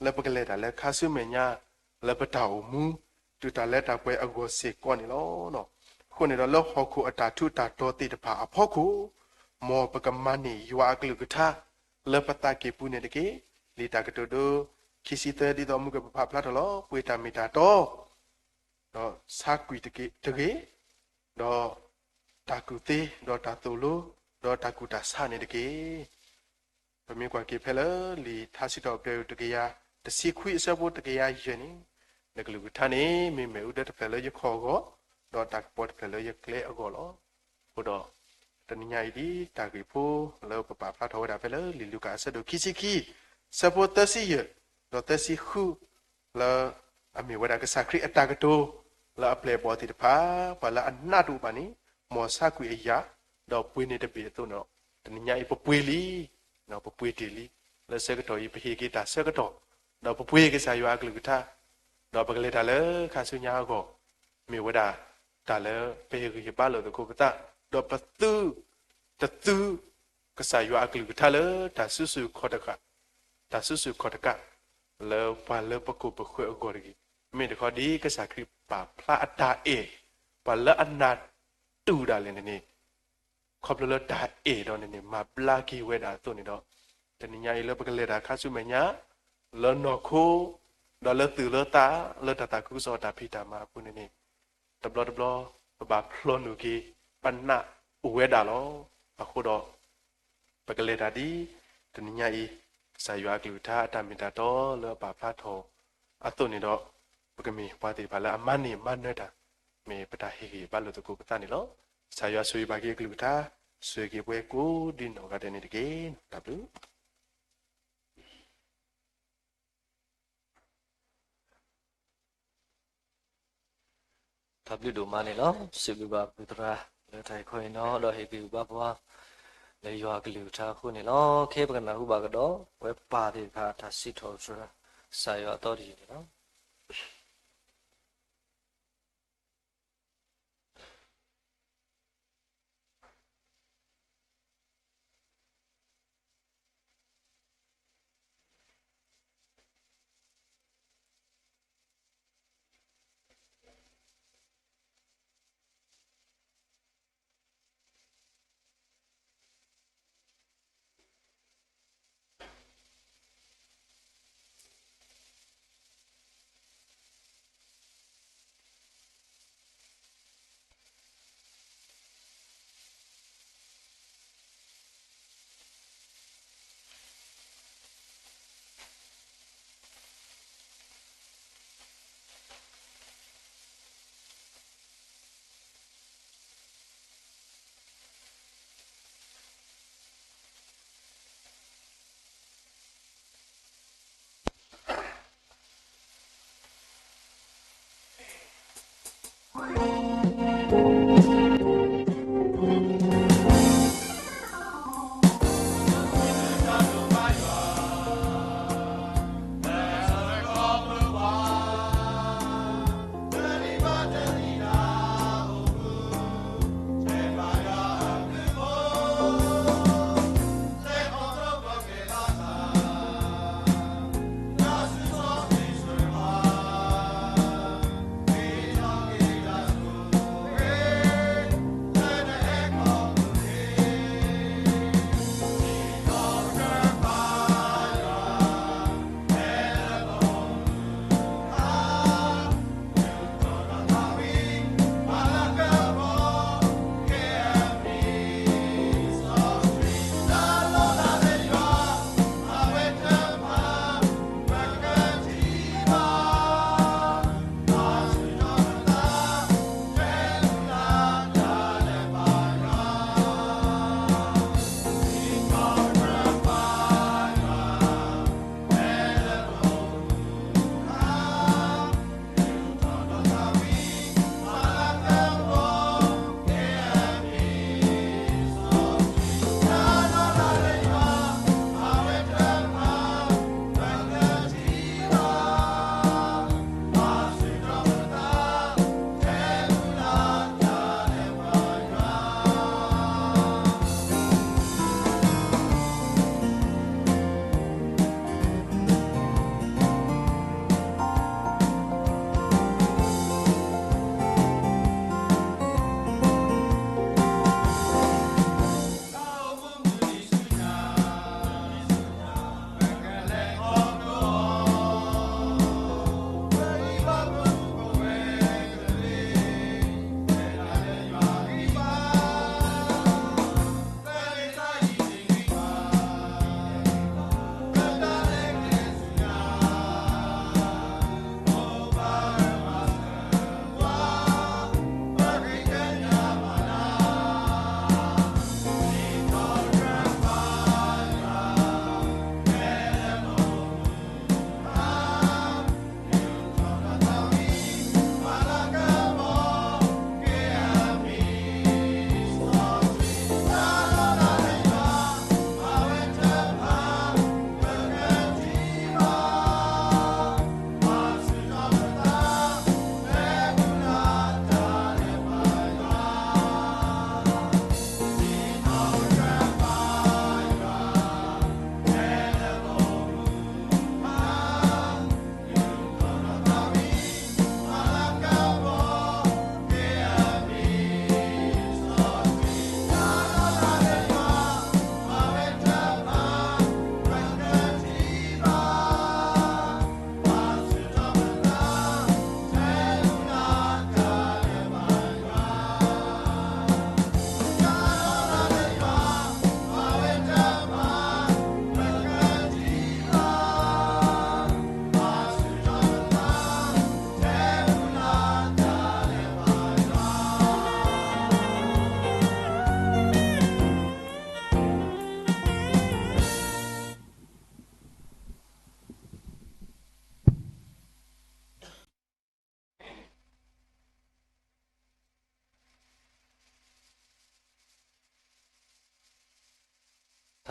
လၢပကလဲၤတၢ်လၢခါဆူမဲာ်ညါ လၢပတၢ်အိၣ်မူ တုၤတၢ်လၢတၢ်ပှဲၤအဂီၢ်စ့ၢ်ကီးန့ၣ်လီၤ. အဃိန့ၣ်ဒီးလၢဟီၣ်ခိၣ်အတၢ်ထူးတၢ်တီၤသ့ၣ်တဖၣ်အဖီခိၣ်, မ်ပကမၤန့ၢ်ယွၤအကလုၢ်ကထါ လၢပသးကံၢ်ပူၤန့ၣ်တက့ၢ်. လံာ်တၢ်ကတိၤဒိ ခံဆံသၢ ဒ်သိးမုၢ်ကပဖးဖျါထီၣ်လီၤ. ပှ့ၤတၢ်မ့ၢ်တၢ်တီ ဒီးဆါကွံာ်တဂ့ၤ, ဒီးတၢ်ကူၣ်သ့, ဒီးတၢ်သိၣ်လိ, ဒီးတၢ်ကူၣ်တၢ်ဆးန့ၣ်တက့ၢ်. ပမ့ၢ်ကွၢ်က့ၤဖဲလၢလံာ်ထါစံးထီၣ်ပတြၢၤတကယၤတဆံခွံအဆၢဖိတကယၤယဲၢ်န့ၣ်, နကလုၢ်ကထါန့ၣ် မ့ၢ်မ့ၣ်အူဒၢတဖျၢၣ်လၢယခီၣ်အဂီၢ်, ဒီးတၢ်ကပီၤတဖျၢၣ်လၢယကျဲအဂီၢ်လီၤ. အဃိဒီး တနံၤညါအံၤဒ်တၢ်ဂ့ၢ်ဖိလၢပပာ်ဖျါထီၣ်ဝဲဒၣ်ဖဲလၢလံာ်လူၤကၣ်အဆၢဒိၣ်ခံဆံခံ, ဆၢဖိသၢဆံယဲၢ် ဒီးသၢဆံဃု လၢအမ့ၢ်ဝဲဒၣ်ကစၢ်ခရံာ်အတၢ်ကတိၤ လၢအပျဲၢ်အဘီၣ်သ့ၣ်တဖၣ် ပှၤလၢအနးတအိၣ်ဘၣ်န့ၣ် မ်ဆါကွံာ်အယာ်, ဒီးပှ့ၤန့ၢ်တဘ့ၣ်အသိးန့ၣ်ဒီး တနံၤညါအံၤပပှ့ၤလံ, ပပှ့ၤတ့ၢ်လံ, လၢဆၢကတီၢ်အံၤ ပဟ့ၣ်က့ၤတၢ်ဆၢကတီၢ်, ဒီးပပှ့ၤကစၢ်ယွၤအကလုၢ်ကထါ, ဒီးပကလဲၤတၢ်လၢခါဆူညါအဂီၢ်, မ့ၢ်ဝဲဒၣ် တၢ်လၢပဟ့ၣ်ဂံၢ်ဟ့ၣ်ဘါလိာ်သကိးပသး, ဒီးပသုတသု ကစၢ်ယွၤအကလုၢ်ကထါလၢတၢ်စုဆူၣ်ခီၣ်တကး, တၢ်စုဆူၣ်ခီၣ်တကး လၢပှၤလၢပကိာ်ပဃၢၤအဂီၢ်တဂ့ၤ. မ့ၢ်တခီဒ်ကစၢ်ခရံာ်ပာ်ဖျါအတၢ်အဲၣ် ပှၤလၢအနးတူၢ်ဒၣ်လဲာ်န့ၣ်န့ၣ် ခီဖျိလၢတၢ်အဲၣ်ဒီးန့ၣ်န့ၣ် မၤဘျါက့ၤဝဲဒၣ်အသိးန့ၣ်ဒီး တနံၤညါအံၤလၢပကလဲၤတၢ်ခါဆူမဲာ်ညါ လၢနီၢ်ခိ ဒီးလၢသူၣ်လၢသး လၢတၢ်သးခုကစီၣ်တၢ်ဖံးတၢ်မၤအပူၤန့ၣ်န့ၣ် တဘျီတဘျီ ပဘၣ်ဖျီနုာ်က့ၤ ပနးအိၣ်ဝဲဒၣ်လီၤ. အဃိဒီး ပကလဲၤတၢ်ဒ် တနံၤညါအံၤ ကစၢ်ယွၤအကလုၢ်ကထါအတၢ်မ့ၢ်တၢ်တီလၢအပာ်ဖျါထီၣ်အသိးန့ၣ်ဒီး ပကမ့ၢ်ပှၤသ့ၣ်တဖၣ်လၢအမၤန့ၢ်မၤနၢၤတၢ် မ့ၢ်ပတၢ်ဟ့ၣ်ဂံၢ်ဘါလိာ်သကိးပသးန့ၣ်လီၤ. ကစၢ်ယွၤဆိၣ်ဂ့ၤဘၣ်က့ၤအကလုၢ်ကထါ ဆိၣ်ဂ့ၤက့ၤပှၤကိးဒ်နီၢ်ဂၤဒဲးန့ၣ်တက့ၢ်. တၢ်ဘျုး တၢ်ဘျုးဒိၣ်မးန့ၣ်လီၤ. စံးဘျုးဘၣ်ပသရၣ် လၢတၢ်အံၤခီအံၤနီၤ ဒီးဟ့ၣ်ဂံၢ်ဟ့ၣ်ဘါပှၤ လၢယွၤအကလုၢ်ကထါအဃိန့ၣ်လီၤ. ခဲအံၤပကနၢ်ဟူဘၣ်ကဒီး ပဝဲပၢ်သ့ၣ်တဖၣ် တၢ်စံးထီၣ်ပတြၢၤ ကစၢ်ယွၤအသီတယုၢ်န့ၣ်လီၤ.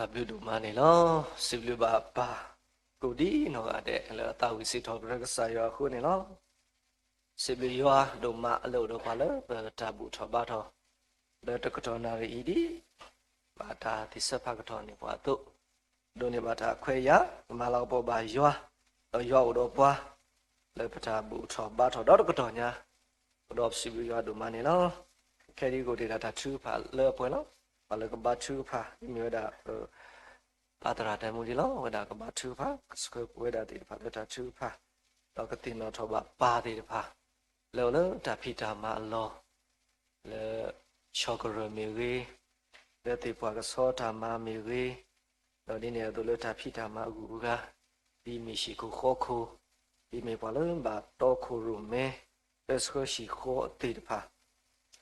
တၢ်ဘျုးဒိၣ်မးန့ၣ်လီၤ. စံးဘျုးဘၣ်ပၢ်ကိးဒံနီၢ်ဂၤဒဲး လၢအသးဝံၣ်စံးထီၣ်ပတြၢၤကစၢ်ယွၤအဃိန့ၣ်လီၤ. စံးဘျုးယွၤဒိၣ်မးအလၢအိၣ်ဒီးပှၤလၢပတၢ်ဘူၣ်ထီၣ်ဘါထီၣ် လၢတကတီၢ်နၣ်ရံၣ်အံၤဒ် ဘၣ်တၢ်သ့ၣ်ဆၢဖးကတီၢ်န့ၢ်ပှၤအသိး, ဒိးန့ၢ်ဘၣ်တၢ်ခွဲးယာ် မၤလၤကပီၤဘၣ်ယွၤ, ဒီးယွၤအိၣ်ဒီးပှၤ လၢပတၢ်ဘူၣ်ထီၣ်ဘါထီၣ်ဒီတကတီၢ်ညါ, အိၣ်ဒီးပစံးဘျုးယွၤဒိၣ်မးန့ၣ်လီၤ. ခဲဒံးကအိၣ်တ့ၢ်ဒၣ်တၢ်ထုကဖၣ်လၢအပှဲၤလီၤ. ပှၤလၢကဘါထုကဖၣ် မ့ၢ်ဝဲဒၣ် ပၢ်သရၣ်တၢ်မူဒံးလီၤ. အဝဲဒၣ်ကဘါထုကဖၣ် ကဆှၢပဝဲဒၣ်သ့ၣ်တဖၣ်လၢတၢ်ထုကဖၣ်, ဒီးကသ့ၣ်နီၣ်ထီၣ်ဘၣ်ပၢ်သ့ၣ်တဖၣ် လၢအိၣ်လၢတၢ်ဖံးတၢ်မၤအလီၢ်, လၢ ဆီၣ်ကရၢၢ်မ့ၢ်ဂ့ၤ, လၢသ့ၣ်ပှၢ်ကဆီတၢ်မၤမ့ၢ်ဂ့ၤ, ဒီးဒ်န့ၣ်အသိးလၢတၢ်ဖံးတၢ်မၤအဂုၤအဂၤ, ဒ်မ့ၢ်ဟံၣ်ခိၣ်ဃီခိၣ်, ဒ်မ့ၢ်ပှၤလၢဘၣ်တီခိၣ်ရိၣ်မဲ ပၢဆှၢဟံၣ်ဃီသ့ၣ်တဖၣ်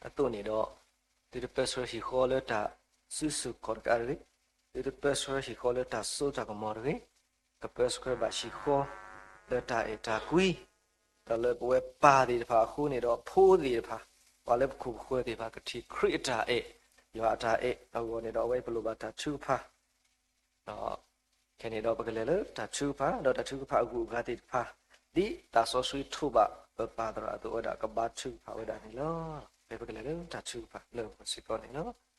အသိးန့ၣ်ဒီး, သုတပၢဆှၢဟံၣ်ဃီလၢတၢ်စုဆူၣ်ခီၣ်တကးတဂ့ၤ, သုတပၢဆှၢဟံၣ်ဃီလၢတၢ်စိတၢ်ကမီၤတဂ့ၤ, ကပၢဆှၢဘၣ်ဟံၣ်ဃီ လၢတၢ်အဲၣ်တၢ်ကွံ, ဒီးလၢပဝဲပၢ်သ့ၣ်တဖၣ်အဃိန့ၣ်ဒီး ဖိသ့ၣ်တဖၣ်, ပှၤလၢပခိၣ်ပဃၢၤသ့ၣ်တဖၣ် ကထံၣ်ခရံာ်အတၢ်အဲၣ်, ယွၤအတၢ်အဲၣ်အဂီၢ်န့ၣ်ဒီး အဝဲပလိၣ်ဘၣ်တၢ်ထုကဖၣ်, ဒီးခဲန့ၣ်ဒီးပကလဲၤလၢတၢ်ထုကဖၣ်, ဒီးတၢ်ထုကဖၣ်အဂုၤအဂၤသ့ၣ်တဖၣ်, ဒ်သးစီဆှံထိးဘၣ်ပပၢ်သရၣ်အသိးဝဲဒၣ် ကဘါထုကဖၣ်ဝဲဒၣ်န့ၣ်လီၤ. ဖဲပကလဲၤလၢတၢ်ထုကဖၣ်လၢပှၤစ့ၢ်ကီးန့ၣ်လီၤ.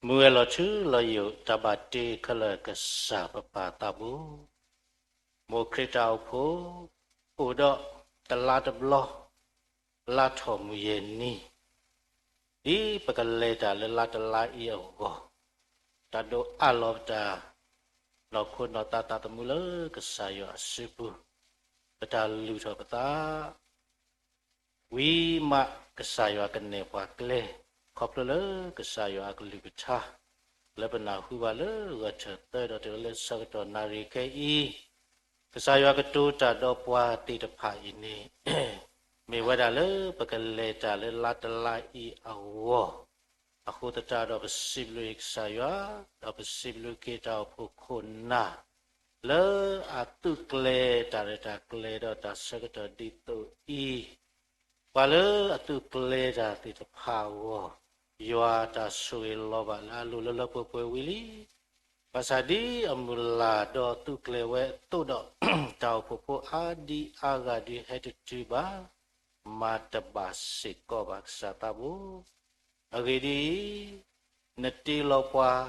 မုၢ်ဝဲၤလီၤထူလီၤယိာ် တၢ်ဘၣ်တ့ခဲလၢာ်ကစၢ်ပပၢ်သးဘိ, မိၢ်ခရံာ်တၢ်အိၣ်ဖှိၣ်, အိၣ်ဒီးတလါတဘျီ, လါထီၣ်မုၢ်ယဲၢ်နံၤ, ဒ်ပကလဲၤတၢ်လၢလါတလါအံၤအဂီၢ်, တၢ်ဒိးအးလီၤပတၢ် နီၢ်ခိနီၢ်သးသးသမူလၢကစၢ်ယွၤအစုပူၤ, ပတၢ်လုၢ်ထီၣ်ပသး ဝံၤမးကစၢ်ယွၤကနဲၣ်ပှၤကျဲ, ခီဖျိလၢကစၢ်ယွၤအကလုၢ်ကထါ, လၢပနၢ်ဟူဘၣ်လၢဂၢၢ်ထၢၣ်သၢဒီးတုၤလၢဆၢကတီၢ်နၣ်ရံၣ်ခဲအံၤ, ကစၢ်ယွၤကတိၤတၢ်ဒီးပှၤသ့ၣ်တဖၣ်အံၤန့ၣ်, မ့ၢ်ဝဲဒၣ်လၢပကလဲၤတၢ်လၢလါတလါအံၤအဂီၢ်, အဃိသတးဒီးပစံးဘျုးကစၢ်ယွၤ, ဒီးပစံးဘျုးက့ၤတၢ်အိၣ်ဖှိၣ်ခိၣ်နၢ် လၢအသုးကျဲၤတၢ်ရဲၣ်တၢ်ကျဲၤဒီးတၢ်ဆၢကတီၢ်ဒ်သိးအံၤ, ပှၤလၢအသုးကျဲၤတၢ်သ့ၣ်တဖၣ်အဂီၢ်, ယွၤတၢ်ဆိၣ်ဂ့ၤလီၤဘၣ်လၢအလိၤလၢလၢပှဲၤပှဲၤဝံၤလံ. ဘၣ်ဆၣ်ဒ်အမုၢ်လၢ်ဒီးသုးကျဲၤဝဲအသိးဒီး, တၢ်အိၣ်ဖှိၣ်ဖိအါဒံအါဂၤဒုးဟဲတတုၤဘၣ်, မၤတဘၣ်စ့ၢ်ကီးဘၣ်ကစၢ်သးဘိ အဂ့ၢ်ဒ်အံၤ, နတ့လီၤပှၤဒ်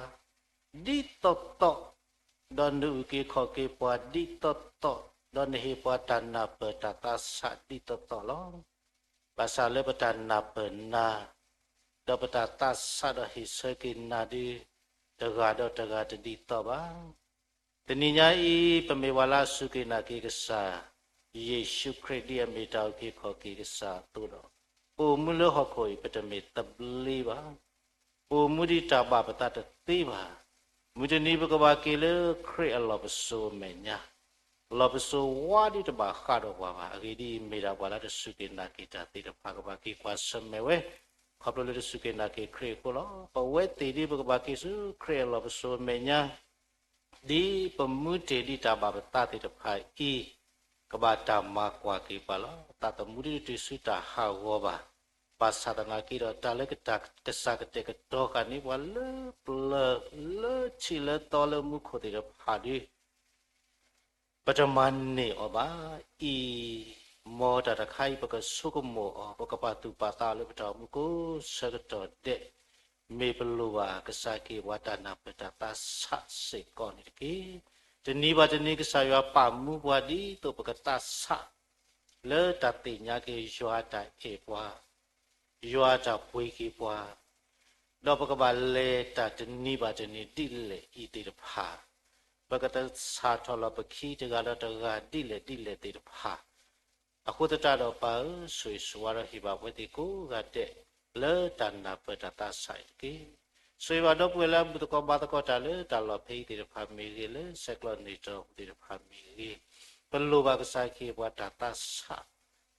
သိးသိး, ဒီးနအုၣ်က့ၤခီၣ်က့ၤပှၤဒ်သိးသိး, ဒီးနဟ့ၣ်ပှၤတၢ်နၢ်ပၢၢ်တၢ်သးဆးဒ်သိးသိးလီၤ. ဘၣ်ဆၣ်လၢပတၢ်နၢ်ပၢၢ်နၤ, ဒီးပတၢ်သးဆးဒီးဟ့ၣ်ဆၢက့ၤနၤဒုး, တဂၤဒီးတဂၤတဒ်သိးဘၣ်. တနံၤညါအံၤ ပမ့ၢ်ပှၤလၢအစူၢ်က့ၤနာ်က့ၤကစၢ်, ယ့ၣ်ၡူးခရံာ်ဒ်အမ့ၢ်တၢ်အုၣ်က့ၤခီၣ်က့ၤကစၢ်အသိးဒီး, ပအိၣ်မူလၢဟီၣ်ခိၣ်အံၤ ပတမ့ၢ်သဘျ့ဘၣ်. ပအိၣ်မူဒံးတၢ်ဘၣ်ပသးတသ့ဘၣ်. မုၢ်တနံၤပကဘၣ်က့ၤလၢခရံာ်အလီၢ်ပစိာ်အမဲာ်ညါ, လီၢ်ပစိာ်ဝါဒုးတဘၣ်ဃးဒီးပှၤဘၣ်. အဂ့ၢ်ဒ်အံၤ, မ့ၢ်ဒၣ်ပှၤလၢတစူၢ်က့ၤနာ်က့ၤတၢ်သ့ၣ်တဖၣ် ကဘၣ်က့ၤကွၢ်ဆၢၣ်မဲာ်ဝဲ, ခီဖျိလၢတစူၢ်က့ၤနာ်က့ၤခရံာ်အဃိလီၤ. ပဝဲသ့ၣ်ဒ်ပကဘၣ်က့ၤဆူခရံာ်အလီၢ်ပစိာ်အမဲာ်ညါ, ဒ်ပမူတ့ၢ်ဒံးတၢ်ဘၣ်ပသးသ့ၣ်တဖၣ်အံၤ, ကဘၣ်တၢ်မၤကွၢ်က့ၤပှၤလီၤ. သးသမူဒုးတတုၤဆူတၢ်ဟးဂီၤဘၣ်. ဘၣ်ဆၣ်သနာ်က့ဒီး တၢ်လၢကစၢ်ကတဲာ်ကတီၤဃာ်န့ၢ်ပှၤလၢပျၢၤလၢထံးလၢသီလၢမူခိၣ်သ့ၣ်တဖၣ်ဒုး ပတမၤန့ၢ်အီၤဘၣ်. အံၤ, မ်တၢ်တခါအံၤ ပကဆိကမိၣ်အီၤ, ပကပာ်သူၣ်ပာ်သးအီၤလၢပတၢ်အိၣ်မူကိးဆၢကတီၢ်ဒဲး, မ့ၢ်ပလိၣ်ဘၣ်ကစၢ်က့ၤပှၤတၢ်နၢ်ပၢၢ်တၢ်သးဆးစ့ၢ်ကီးန့ၣ်တက့ၢ်. တနံၤဘၣ်တနံၤ ကစၢ်ယွၤပာ်မူပှၤဒ်သိးပကသးဆး လၢတၢ်သ့ၣ်ညါက့ၤယွၤအတၢ်အဲၣ်ပှၤ, ယွၤအတၢ်ပှ့ၤက့ၤပှၤ, ဒီးပကဘၣ်လဲၤတၢ်တနံၤဘၣ်တနံၤဒ်လဲၣ်အံၤသ့ၣ်တဖၣ်, ပကသးဆးထီၣ်လီၤပခံတဂၤဒီးတဂၤဒ်လဲၣ်ဒ်လဲၣ်သ့ၣ်တဖၣ်, အဃိသတးဒီးပၢ်ဧၢ, ဆိၣ်ဂ့ၤဆိၣ်ဝါဒီးဟ့ၣ်ဘၣ်ပဝဲသ့ၣ်ကိးဂၤဒဲး လၢတၢ်နၢ်ပၢၢ်တၢ်သးဆးအံၤတက့ၢ်. ဆိၣ်ဂ့ၤဘၣ်ဒီပုၢ်ဝဲၢ်လၢအဘူၣ်သကိးဘါသကိးတၢ်လၢတၢ်လီၢ်ဖဲအံၤသ့ၣ်တဖၣ်မ့ၢ်ဂ့ၤ, လၢဆဲးကျိးန့ၢ်တၢ်အိၣ်ဖှိၣ်သ့ၣ်တဖၣ်မ့ၢ်ဂ့ၤ, ပလိၣ်ဘၣ်ကစၢ်က့ၤပှၤတၢ်သးဆး,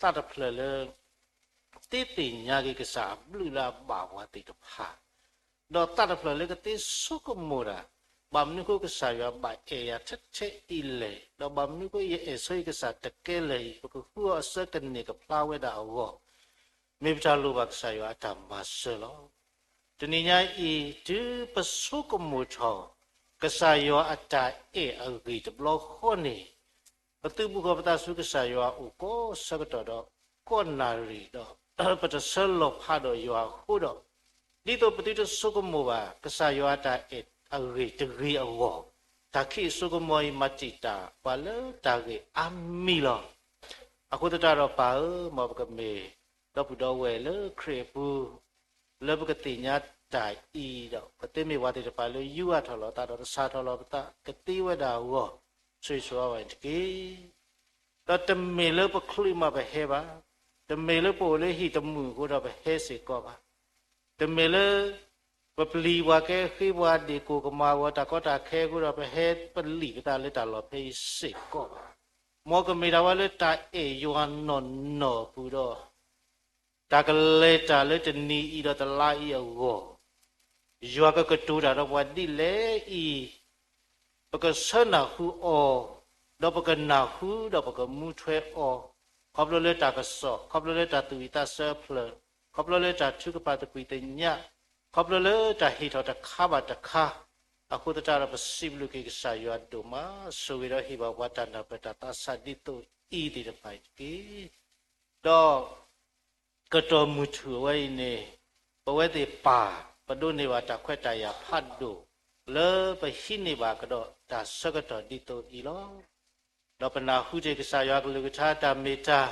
သးတဖျၢၣ်လၢ သ့သ့ၣ်ညါက့ၤကစၢ်အဘျုးလၢအဘၣ်ပှၤသ့ၣ်တဖၣ်, ဒီးသးတဖျၢၣ်လၢကသ့ဆိကမိၣ်တၢ်, ဘၣ်မနုၤအဃိကစၢ်ယွၤဘၣ်အဲၣ်ယၤထဲထဲအံၤလဲၣ်, ဒီးဘၣ်မနုၤအဃိယအဲၣ်ဆိယကစၢ်တကဲလၢာ်အံၤ, ပကဃုအီၤအဆၢကန့ၢ်ကဖျါဝဲဒၣ်အဂီၢ်, မ့ၢ်ပတၢ်လိၣ်ဘၣ်ကစၢ်ယွၤအတၢ်မၤစၢၤလီၤ. တနံၤညါအံၤ တုၤပဆိကမိၣ်ထီၣ် ကစၢ်ယွၤအတၢ်အဲၣ်အဂ့ၢ်တဘျီဃီန့ၣ်, ပသုးဘူးဃီၤပသးဆူကစၢ်ယွၤအအိၣ်ကိးဆၢကတီၢ်ဒီး ကိးနၣ်ရံၣ်ဒီး ပတဆၢလီၤဖးဒီးယွၤအဃိဒီး, ဒ်သိးပသုတဆိကမိၣ်ဘၣ် ကစၢ်ယွၤအတၢ်အဲၣ်အဂ့ၢ်တဂ့ၤအဂီၢ်, တၢ်ခံးအစိကမီၤအံၤ မၤတံာ်တာ်ပှၤလၢတၢ်ဂ့ၢ်အါမံၤလီၤ. အဃိသတးဒီးပၢ်ဧၢ, မ်ပကမ့ၢ်ဒီပုၢ်ဒီဝဲၢ်လၢခရံာ်အပူၤ လၢပကသ့ၣ်ညါတၢ်အံၤဒီး ပသုမ့ၢ်ပှၤသ့ၣ်တဖၣ်လၢယူးယီၣ်ထီၣ်လီၤသးဒီးသဆၣ်ထီၣ်လီၤပသးကသ့ဝဲဒၣ်အဂီၢ်, ဆိၣ်ဂ့ၤဆိၣ်ဝါဘၣ်န့ၣ်တက့ၢ်. ဒီးတမ့ၢ်လၢပချုးမးပဟဲဘၣ်, တမ့ၢ်လၢပအိၣ်လၢဟံၣ်တမုာ်အဃိဒီးပဟဲစ့ၢ်ကီးဘၣ်, တမ့ၢ်လၢ ပပျံၤပှၤကဲဃ့ပှၤဒ့ၣ်ကိၢ်ကမၤဝဲတၢ်ကီတၢ်ခဲအဃိဒီး ပဟဲပလံာ်ပသးလၢတၢ်လီၢ်ဖဲအံၤစ့ၢ်ကီးဘၣ်. မ်ကမ့ၢ်ဒၣ်ဝဲလၢတၢ်အဲၣ်ယွၤနီၢ်နီၢ်အပူၤဒီး တၢ်ကလဲၤတၢ်လၢတနံၤအံၤဒီးတလါအံၤအဂီၢ်, ယွၤကကတိၤတၢ်ဒီးပှၤဒ်လဲၣ်အံၤ, ပကဆၢနၢ်ဟူအီၤ, ဒီးပကနၢ်ဟူဒီးပကမူထွဲအီၤ, ခီဖျိလၢတၢ်ကစီၣ်, ခီဖျိလၢတၢ်သူၣ်ဝံၣ်သးဆၢအဖျၢၣ်, ခီဖျိလၢတၢ်ထုကဖၣ်သကွံၢ်သညး, ခီဖျိလၢတၢ်ဟ့ၣ်ထီၣ်တခါဘၣ်တခါ, အဃိသတးဒီးပစံးဘျုးက့ၤကစၢ်ယွၤဒိၣ်မး, ဆိၣ်ဂ့ၤဒီးဟ့ၣ်ဘၣ်ပှၤတၢ်နၢ်ပၢၢ်တၢ်သးဆးဒ်သိးအံၤသ့ၣ်တဖၣ်အံၤတက့ၢ်. ဒီး ကတီၢ်မုၢ်ထူၣ်အဝဲအံၤန့ၣ်, ပဝဲသ့ၣ်ပၢ် ပဒိးန့ၢ်ဘၣ်တၢ်ခွဲးတၢ်ယာ်ဖးဒိၣ် လၢပဟံးန့ၢ်ဘၣ်ကဒီးတၢ်ဆၢကတီၢ်ဒ်သိးအံၤလီၤ. ဒီးပနၢ်ဟူတ့ၢ်ကစၢ်ယွၤကလုၢ်ကထါတၢ်မ့ၢ်တၢ်,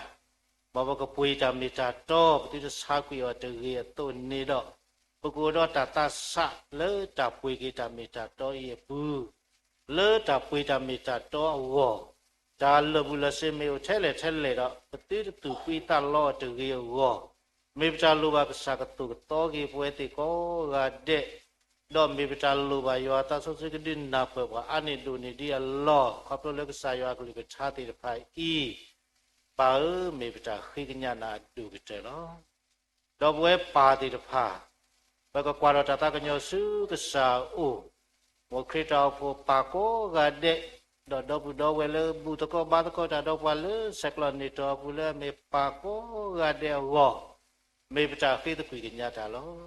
မ်ပကပှ့ၤတၢ်မ့ၢ်တၢ်တီ ပသုတဆါကွံာ်အီၤတဂ့ၤအသိးန့ၣ်ဒီး, ပကအိၣ်ဒီးတၢ်သးဆးလၢတၢ်ပှ့ၤက့ၤတၢ်မ့ၢ်တၢ်တီအံၤအပူၤ လၢတၢ်ပှ့ၤတၢ်မ့ၢ်တၢ်တီအဂီၢ်, တၢ်လၢာ်ဘူၣ်လၢာ်စ့မ့ၢ်အိၣ်ထဲလဲၣ်ထဲလဲၣ်ဒီး ပသုတသူၣ်ဖှံသးလီအီၤတဂ့ၤအဂီၢ်, မ့ၢ်ပတၢ်လိၣ်ဘၣ်ကစၢ်ကသိၣ်ကသီက့ၤပဝဲသ့ၣ်ကိးဂၤဒဲး, ဒီးမ့ၢ်ပတၢ်လိၣ်ဘၣ်ယွၤအသးစီဆှံကဒုးနၢ်ပၢၢ်ပှၤအါန့ၢ်ဒိၣ်န့ၢ်ဒ်အလီၢ် ခီဖျိလၢကစၢ်ယွၤအကလုၢ်ကထါသ့ၣ်တဖၣ်အံၤ, ပၢ်ဧၢ, မ့ၢ်ပတၢ်ဃ့ကညးနၤအဒိၣ်ကတၢၢ်လီၤ. ဒီးပဝဲပၢ်သ့ၣ်တဖၣ်, ပကကွၢ်ဒီးတၢ်သးကညီၤဆူကစၢ်အအိၣ်, မ်ခရံာ်တၢ်အိၣ်ဖှိၣ်ပၢ်ကိးဂၤဒဲး, ဒီးဒီပုၢ်ဒီဝဲၢ်လၢဘူၣ်သကိးဘါသကိးတၢ်ဒီးပှၤလၢဆဲးကျိးန့ၢ်တီၢ်အပူၤလၢအမ့ၢ်ပၢ်ကိးဂၤဒဲးအဂီၢ်, မ့ၢ်ပတၢ်ဃ့သကွံာ်ကညးတၢ်လီၤ.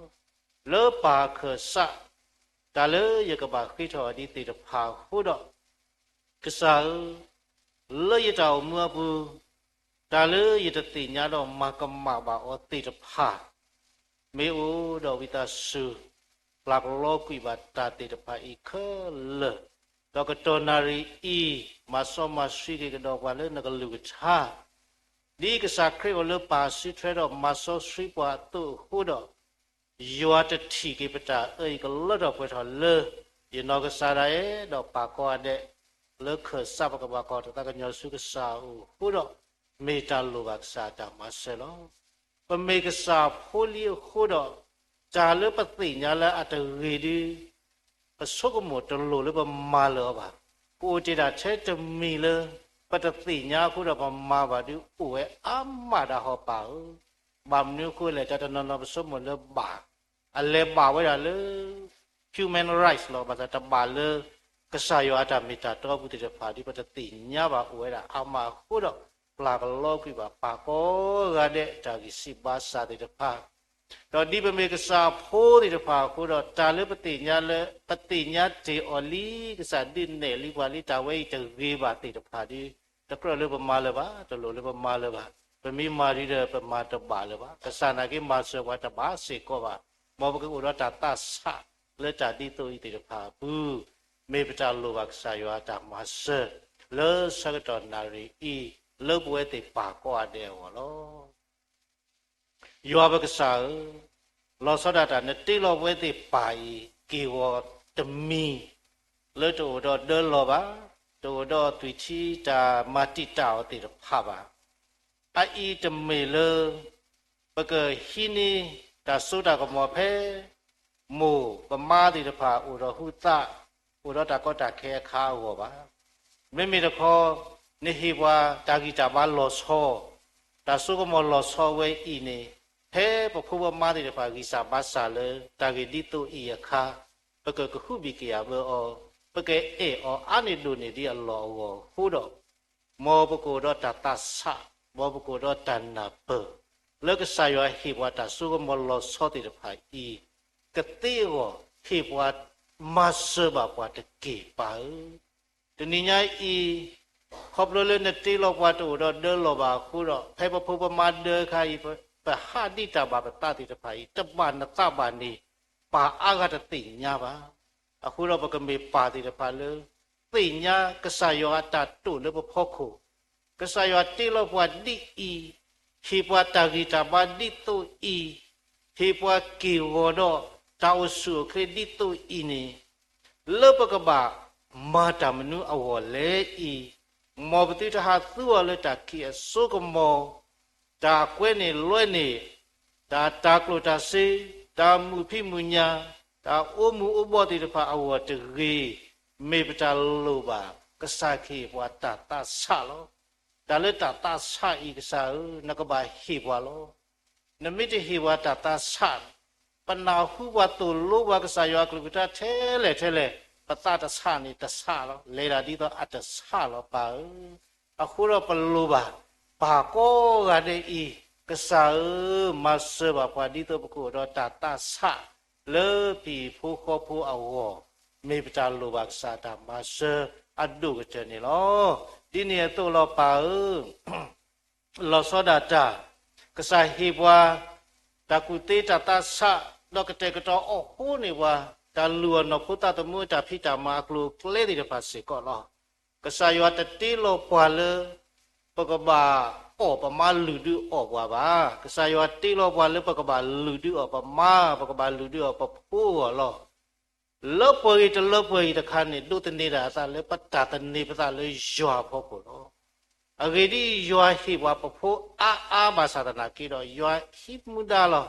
လၢပၢ်အခၢၣ်စး, တၢ်လၢယကဘၣ်ဃ့ထီၣ်အီၤဒ်သ့ၣ်တဖၣ်အဃိဒီး, ကစၢ်ဧၢ, လၢယတၢ်အိၣ်မူအပူၤ, တၢ်လၢယတသ့ၣ်ညါဒီးမၤကမၣ်ဘၣ်အီၤသ့ၣ်တဖၣ်, မ့ၢ်အိၣ်ဒီးဝံသးစူၤ, ပျၢ်ကလီကွံာ်ဘၣ်တၢ်သ့ၣ်တဖၣ်အံၤခဲလၢာ်, ဒီးကတီၢ်နၣ်ရံၣ်အံၤ, မၤစီမၤဆှံက့ၤကဒီးပှၤလၢနကလုၢ်ကထါ, ဒ်ကစၢ်ခရံာ်အိၣ်လၢပၢ်စုထွဲဒီးမၤစီဆှံပှၤအသိးအဃိဒီး, ယွၤတထံၣ်က့ၤပတၢ်အၢအံၤကလၢထီၣ်ပှဲၤထီၣ်လၢ ယနီၢ်ကစၢ်ဒၣ်ယဲ ဒီးပၢ်ကိးဂၤဒဲး, လၢခၢၣ်စးပကဘၣ်ကွၢ်တၢ်သးကညီၤဆူကစၢ်အအိၣ်အဃိဒီး, မ့ၢ်တၢ်လိၣ်ဘၣ်ကစၢ်အတၢ်မၤစၢၤလီၤ. ပမ့ၢ်ကစၢ်ဖိလံၤအဃိဒီး, တၢ်လၢပသ့ၣ်ညါလၢအတဂ့ၤဒု ပဆိကမိၣ်တလိၣ်လၢပမၤလၢၤအီၤဘၣ်. ပအိၣ်တ့ၢ်ဒၣ်ထဲတမံၤလၢ ပတသ့ၣ်ညါအဃိဒီးပမၤဘၣ်ဒု အိၣ်ဝဲအါမးဒၣ်ဟီပၢ်ဧၢ. ဘၣ်မနုၤအဃိလဲၣ်, တၢ်တနီၤနီၤပဆိကမိၣ်လၢဘၣ်, အလဲၤဘၣ်ဝဲဒၣ်လၢ human rights လီၤ. ဘၣ်ဆၣ်တဘၣ်လၢ ကစၢ်ယွၤအတၢ်မ့ၢ်တၢ်တီအပူၤသ့ၣ်တဖၣ်ဒ် ပတသ့ၣ်ညါဘၣ်အိၣ်ဝဲဒၣ်အါမးအဃိဒီး, ပျၢ်ကလီကွံာ်ဘၣ်ပၢ်ကိးဂၤဒဲးတၢ်ဂံၢ်စၢ်ဘါစၢ်သ့ၣ်တဖၣ် ဒီးဒ်ပမ့ၢ်ကစၢ်ဖိသ့ၣ်တဖၣ်အဃိဒီး တၢ်လၢပသ့ၣ်ညါလၢ ပသ့ၣ်ညါတ့ၢ်အီၤလံ, ကစၢ်ဒုးနဲၣ်လံပှၤလံ တၢ်ဝဲအံၤတဂ့ၤဘၣ်သ့ၣ်တဖၣ်ဒု, တကြၢးလၢပမၤလၢၤဘၣ်, တလိၣ်လၢပမၤလၢၤဘၣ်. ပမ့ၢ်မၤဒုဒီးပမၤတဘၣ်လၢၤဘၣ်. ကစၢ်နာ်က့မၤစၢၤပှၤတဘၣ်စ့ၢ်ကီးဘၣ်. မ်ပကအိၣ်ဒီးတၢ်သးဆးလၢတၢ်ဒ်သိးအံၤသ့ၣ်တဖၣ်အပူၤ, မ့ၢ်ပတၢ်လိၣ်ဘၣ်ကစၢ်ယွၤအတၢ်မၤစၢၤ လၢဆၢကတီၢ်နၣ်ရံၣ်အံၤ လၢပဝဲသ့ၣ်ပၢ်ကိးဂၤဒဲးအဂီၢ်လီၤ. ယွၤပကစၢ်ဧၢ, လီၤဆီဒၣ်တၢ် နတ့လီၤပဝဲသ့ၣ်ပၢ်အံၤ က့ၢ်ဂီၤတမံၤ လၢတအိၣ်ဒီးဒၢလီၢ်ဘၣ်, တအိၣ်ဒီးသွံၣ်ထံတၢ်မၤတံာ်တာ်အီၤသ့ၣ်တဖၣ်ဘၣ်. အအံၤတမ့ၢ်လၢ ပကဟံးန့ၢ်တၢ်စိတၢ်ကမီၤဖဲ မိၢ်ပမါသ့ၣ်တဖၣ်အိၣ်ဒီးဟုသး, အိၣ်ဒီးတၢ်ကီတၢ်ခဲအခါအဂီၢ်ဘၣ်. မ့မ့ၢ်တခီ, နဟ့ၣ်ပှၤတၢ်ဂံၢ်တၢ်ဘါလီၤဆီ, တၢ်စိကမီၤလီၤဆီဝဲအံၤန့ၣ်, ဖဲပဖိပမါသ့ၣ်တဖၣ်ဂံၢ်စၢ်ဘါစၢ်လၢတၢ်ဂ့ၢ်ဒ်သိးအံၤအခါ, ပကကဟုဘံၣ်ကယာ်ဘၢအီၤ, ပကအဲၣ်အီၤအါန့ၢ်ဒိၣ်န့ၢ်ဒ်အလီၢ်အဂီၢ်အဃိဒီး, မ်ပကအိၣ်ဒီးတၢ်သးဆး, မ်ပကအိၣ်ဒီးတၢ်နၢ်ပၢၢ်, လၢကစၢ်ယွၤဟ့ၣ်ပှၤတၢ်စိကမီၤလီၤဆီသ့ၣ်တဖၣ်အံၤ, ကသ့အဂီၢ်ဟ့ၣ်ပှၤမၤစၢၤဘၣ်ပှၤတက့ၢ်ပၢ်ဧၢ. တနံၤညါအံၤ, ခီဖျိလၢနတ့လီၤပှၤတအိၣ်ဒီးဒၢလီၢ်ဘၣ်အဃိဒီး, ဖဲပဖိပမါဒၢအခါအံၤ, ပဟးဒံးတၢ်ဘၣ်ပသးသ့ၣ်တဖၣ်အံၤ, တဘၣ်နသးဘၣ်န့ၣ်, ပၢ်အါဂၤတသ့ၣ်ညါဘၣ်. အဃိဒီးပကမ့ၢ်ပၢ်သ့ၣ်တဖၣ်လၢ သ့ၣ်ညါကစၢ်ယွၤအတၢ်တိာ်လၢပဖီခိၣ်, ကစၢ်ယွၤတ့လီၤပှၤဒ်အံၤ, ဟ့ၣ်ပှၤတၢ်ဂံၢ်တၢ်ဘါဒ်သိးအံၤ, ဟ့ၣ်ပှၤက့ၢ်ဂီၤဒီးတၢ်အိၣ်ဆူၣ်အိၣ်ချ့ဒ်သိးအံၤန့ၣ်, လၢပကဘၣ်မၤတၢ်မနုၤအဂီၢ်လဲၣ်အံၤ, မ်ပသုတဟးသူအီၤလၢတၢ်ခံးအစိကမီၤ, တၢ်ကွဲန့ၢ်လွဲန့ၢ်, တၢ်တၤကျိၣ်တၤစ့, တၢ်မုာ်ဖံးမုာ်ညၣ်, တၢ်အိၣ်မုာ်အိၣ်ဘှီၣ်သ့ၣ်တဖၣ်အဂီၢ်တဂ့ၤ, မ့ၢ်ပတၢ်လိၣ်ဘၣ်ကစၢ်ကဟ့ၣ်ပှၤတၢ်သးဆးလီၤ. တၢ်လၢတၢ်သးဆးအံၤကစၢ်ဧၢ, နကဘၣ်ဟ့ၣ်ပှၤလီၤ. နမ့ၢ်တဟ့ၣ်ပှၤတၢ်သးဆး, ပနၢ်ဟူပှၤသိၣ်လိပှၤကစၢ်ယွၤအကလုၢ်ကထါထဲလဲၣ်ထဲလဲၣ်, ပသးတဆးန့ၣ်တဆးလီၤ. လဲၤတၢ်ဒ်သိးအတဆးလီၤ ပၢ်ဧၢ. အဃိဒီးပလိၣ်ဘၣ် ပၢ်ကိးဂၤဒဲးအံၤ, ကစၢ်ဧၢ, မၤစၢၤဘၣ်ပှၤဒ်သိးပကအိၣ်ဒီးတၢ်သးဆး လၢပဟံၣ်ဖိဃီဖိအဂီၢ်, မ့ၢ်ပတၢ်လိၣ်ဘၣ်ကစၢ်တၢ်မၤစၢၤအဒိၣ်ကတၢၢ်န့ၣ်လီၤ. ဒ်န့ၣ်အသိးလီၤ ပၢ်ဧၢ, လီၤဆီဒၣ်တၢ်, ကစၢ်ဟ့ၣ်ပှၤ တၢ်ကူၣ်သ့တၢ်သးဆး, ဒီးကတဲာ်ကတီၤအီၣ်ဃိန့ၢ်ပှၤ တၢ်လုၢ်အီၣ်နီၢ်ဖိသးသမူအတၢ်ဖံးတၢ်မၤအကျိၤအကျဲသ့ၣ်တဖၣ်စ့ၢ်ကီးလီၤ. ကစၢ်ယွၤတတ့လီၤပှၤလၢ ပကဘၣ်အီၣ်ပမါလုၢ်ဒုးအီၣ်ပှၤဘၣ်. ကစၢ်ယွၤတ့လီၤပှၤလၢပကဘၣ်လုၢ်ဒုးအီၣ်ပမါ, ပကဘၣ်လုၢ်ဒုးအီၣ်ပဖိအဂီၢ်လီၤ. လၢပှဲၤဂ့ၤတလၢပှဲၤဂ့ၤတခါန့ၣ် ဒိးသန့ၤဒၣ်အသးလၢပတၢ်သန့ၤပသးလၢယွၤအဖီခိၣ်လီၤ. အဂ့ၢ်ဒ်အံၤ, ယွၤဟ့ၣ်ပှၤပဖိအါအါဘၣ်ဆၣ်သနာ်က့ဒီး, ယွၤဟံးမူဒါလီၤ.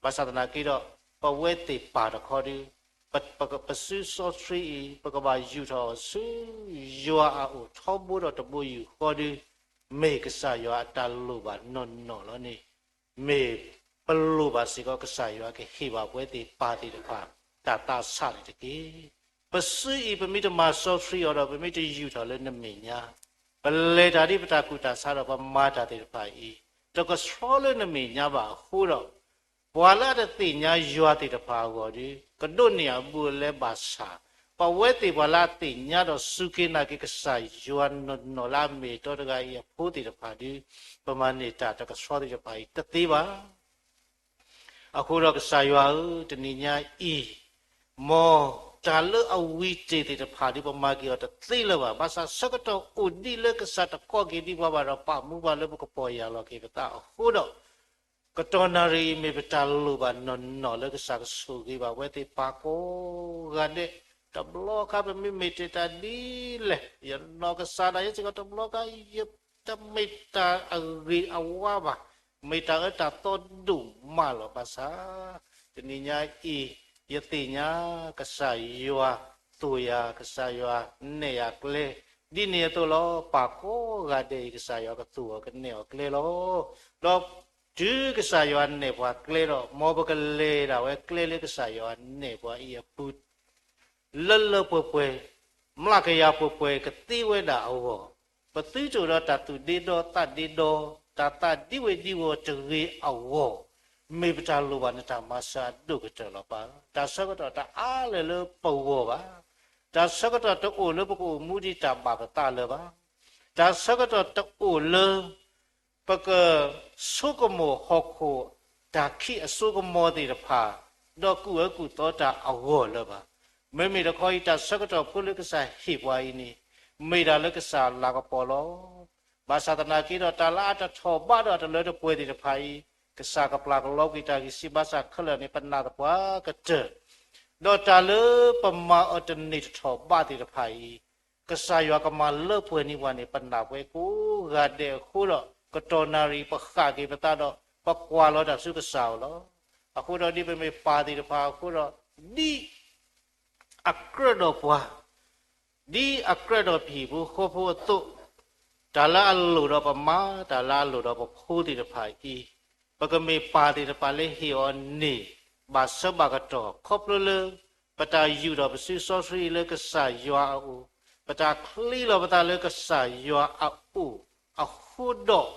ဘၣ်ဆၣ်သနာ်က့ဒီး, ပဝဲသ့ၣ်ပၢ်တခီဒီး, ပစုစီဆှံအံၤ ပကဘၣ်ယူာ်ထီၣ်အီၤဆူ ယွၤအအိၣ်ထီဘိဒီးတဘိယူၢ်ဃီဒီး, မ့ၢ်ကစၢ်ယွၤအတၢ်လိၣ်ဘၣ်နီၢ်နီၢ်လီၤန့ၣ်, မ့ၢ်ပလိၣ်ဘၣ်စ့ၢ်ကီး ကစၢ်ယွၤကဟ့ၣ်ဘၣ်ပဝဲသ့ၣ်ပၢ်သ့ၣ်တဖၣ် တၢ်သးဆးန့ၣ်တက့ၢ်. ပစုအံၤ ပမ့ၢ်တမၤစီဆှံအီၤဒီး ပမ့ၢ်တယူာ်ထီၣ်လၢနမဲာ်ညါ, ပလဲၤတၢ်ဒ်ပတၢ်ကူၣ်တၢ်ဆးဒီးပမၤတၢ်သ့ၣ်တဖၣ်အံၤ, တကဆှီလၢနမဲာ်ညါဘၣ်အဃိဒီး, ပှၤလၢအတသ့ၣ်ညါယွၤသ့ၣ်တဖၣ်အဂီၢ်ဒီး, ကဒိးန့ၢ်အဘူးအလဲဘၣ်ဆၣ်, ပဝဲသ့ၣ်ပှၤလၢအသ့ၣ်ညါဒီးစူၢ်က့ၤနာ်က့ၤကစၢ်ယွၤနီၢ်နီၢ်လၢအမ့ၢ်အတီတဂၤအံၤအဖိသ့ၣ်တဖၣ်ဒီး, ပမၤန့ၢ်တၢ်တကဆှီသ့ၣ်တဖၣ်အံၤတသ့ဘၣ်. အဃိဒီးကစၢ်ယွၤဧၢ, တနံၤညါအံၤ, မ်တၢ်လၢအဝံၤတ့ၢ်သ့ၣ်တဖၣ်ဒီး ပမၤက့ၤအီၤတသ့လၢၤဘၣ်. ဘၣ်ဆၣ်ဆၢကတီၢ်အိၣ်ဒံးလၢကစၢ်တကိးက့ၤဒံးပှၤဘၣ်ဒီး ပာ်မူပှၤလၢပကပီၢ်ယၢ်လီၤက့ၤပသးအဃိဒီး, ကတီၢ်နၣ်ရံၣ်အံၤမ့ၢ်ပတၢ်လိၣ်ဘၣ်နီၢ်နီၢ်လၢကစၢ်ကဆိၣ်ဂ့ၤဘၣ်ဝဲသ့ၣ်ပၢ်ကိးဂၤဒဲး, တဘျီခါပမ့ၢ်မ့ၢ်တဲတၢ်ဒ်လဲၣ်, ယနီၢ်ကစၢ်ဒၣ်ယဲစ့ၢ်ကီး တဘျီခါယတမ့ၢ်တၢ်အဂ့ၤအဝါဘၣ်, မ့ၢ်တၢ်အၢတၢ်သီဒိၣ်မးလီၤ. ဘၣ်ဆၣ်, တနံၤညါအံၤ, ယသ့ၣ်ညါ, ကစၢ်ယွၤသိၣ်ယၤ, ကစၢ်ယွၤနဲၣ်ယၤကျဲ, ဒ်န့ၣ်အသိးလီၤ. ပၢ်ကိးဂၤဒဲးအံၤ ကစၢ်ယွၤကသိၣ်အီၤကနဲၣ်အီၤကျဲလီၤ. ဒီးတုၤကစၢ်ယွၤနဲၣ်ပှၤကျဲဒီး, မ်ပကလဲၤဒၣ်ဝဲကျဲလၢကစၢ်ယွၤနဲၣ်ပှၤအံၤအပူၤ လၢလၢပှဲၤပှဲၤ, မျးကယၤပှဲၤပှဲၤကသ့ဝဲဒၣ်အဂီၢ်, ပသုတအိၣ်ဒီးတၢ်သူၣ်ဒ့ဒီသးဒ့ဒီ, တၢ်သးဒံဝ့ၤဒံဝီၤတဂ့ၤအဂီၢ်, မ့ၢ်ပတၢ်လိၣ်ဘၣ်နတၢ်မၤစၢၤအဒိၣ်ကတၢၢ်လီၤ ပၢ်. တၢ်ဆၢကတီၢ်တအါလၢၤလၢပဂီၢ်ဘၣ်. တၢ်ဆၢကတီၢ်တအိၣ်လၢပကအိၣ်မူဒံးတၢ်ဘၣ်ပသးလၢၤဘၣ်. တၢ်ဆၢကတီၢ်တအိၣ်လၢ ပကဆိကမိၣ်ဟီၣ်ခိၣ် တၢ်ခံးအစိကမီၤသ့ၣ်တဖၣ်, ဒီးကူၣ်အၢကူၣ်သီတၢ်အဂီၢ်လၢၤဘၣ်. မ့မ့ၢ်တခီအံၤ တၢ်ဆၢကတီၢ်ဖိလၢကစၢ်ဟ့ၣ်ပှၤအံၤန့ၣ်, မ့ၢ်တၢ်လၢကစၢ်လၤကပီၤလီၤ. ဘၣ်ဆၣ်သနာ်က့ဒီး တၢ်လၢအတထီၣ်ဘးဒီးအတလၢတပှဲၤသ့ၣ်တဖၣ်အံၤ, ကစၢ်ကပျၢ်ကလီကွံာ်တၢ်ဂံၢ်စၢ်ဘါစၢ်ခဲလၢာ်န့ၣ် ပနာ်သပှၢ်ကတၢၢ် ဒီးတၢ်လၢပမၤအီၤတန့ၢ်တထီၣ်ဘးသ့ၣ်တဖၣ်အံၤ, ကစၢ်ယွၤကမၤလၢပှဲၤန့ၢ်ပှၤန့ၣ် ပနာ်ပှဲၤကိးဂၤဒဲးအဃိဒီး, ကတီၢ်နၣ်ရံၣ်ပဃၣ်က့ၤပသးဒီး, ပကွၢ်လီၤတၢ်ဆူကစၢ်အအိၣ်လီၤ. အဃိဒီးဒ်ပမ့ၢ်ပၢ်သ့ၣ်တဖၣ်အဃိဒီး, ဒ် အကြၢးဒီးပှၤ, ဒ်အကြၢးဒီးပဟံၣ်ဖိဃီဖိအသိး, တၢ်လၢအလိၣ်ဒီးပမါ, တၢ်လၢအလိၣ်ဒီးပဖိသ့ၣ်တဖၣ်အံၤ, ပကမ့ၢ်ပၢ်သ့ၣ်တဖၣ်လၢဟ့ၣ်အီၤန့ၢ် ဘၣ်ဆၢဘၣ်ကတီၢ် ခီဖျိလၢ ပတၢ်ယူာ်ထီၣ်ပစုစီဆှံလၢကစၢ်ယွၤအအိၣ်, ပတၢ်ချံးလီၤပသးလၢကစၢ်ယွၤအအိၣ်အဃိဒီး,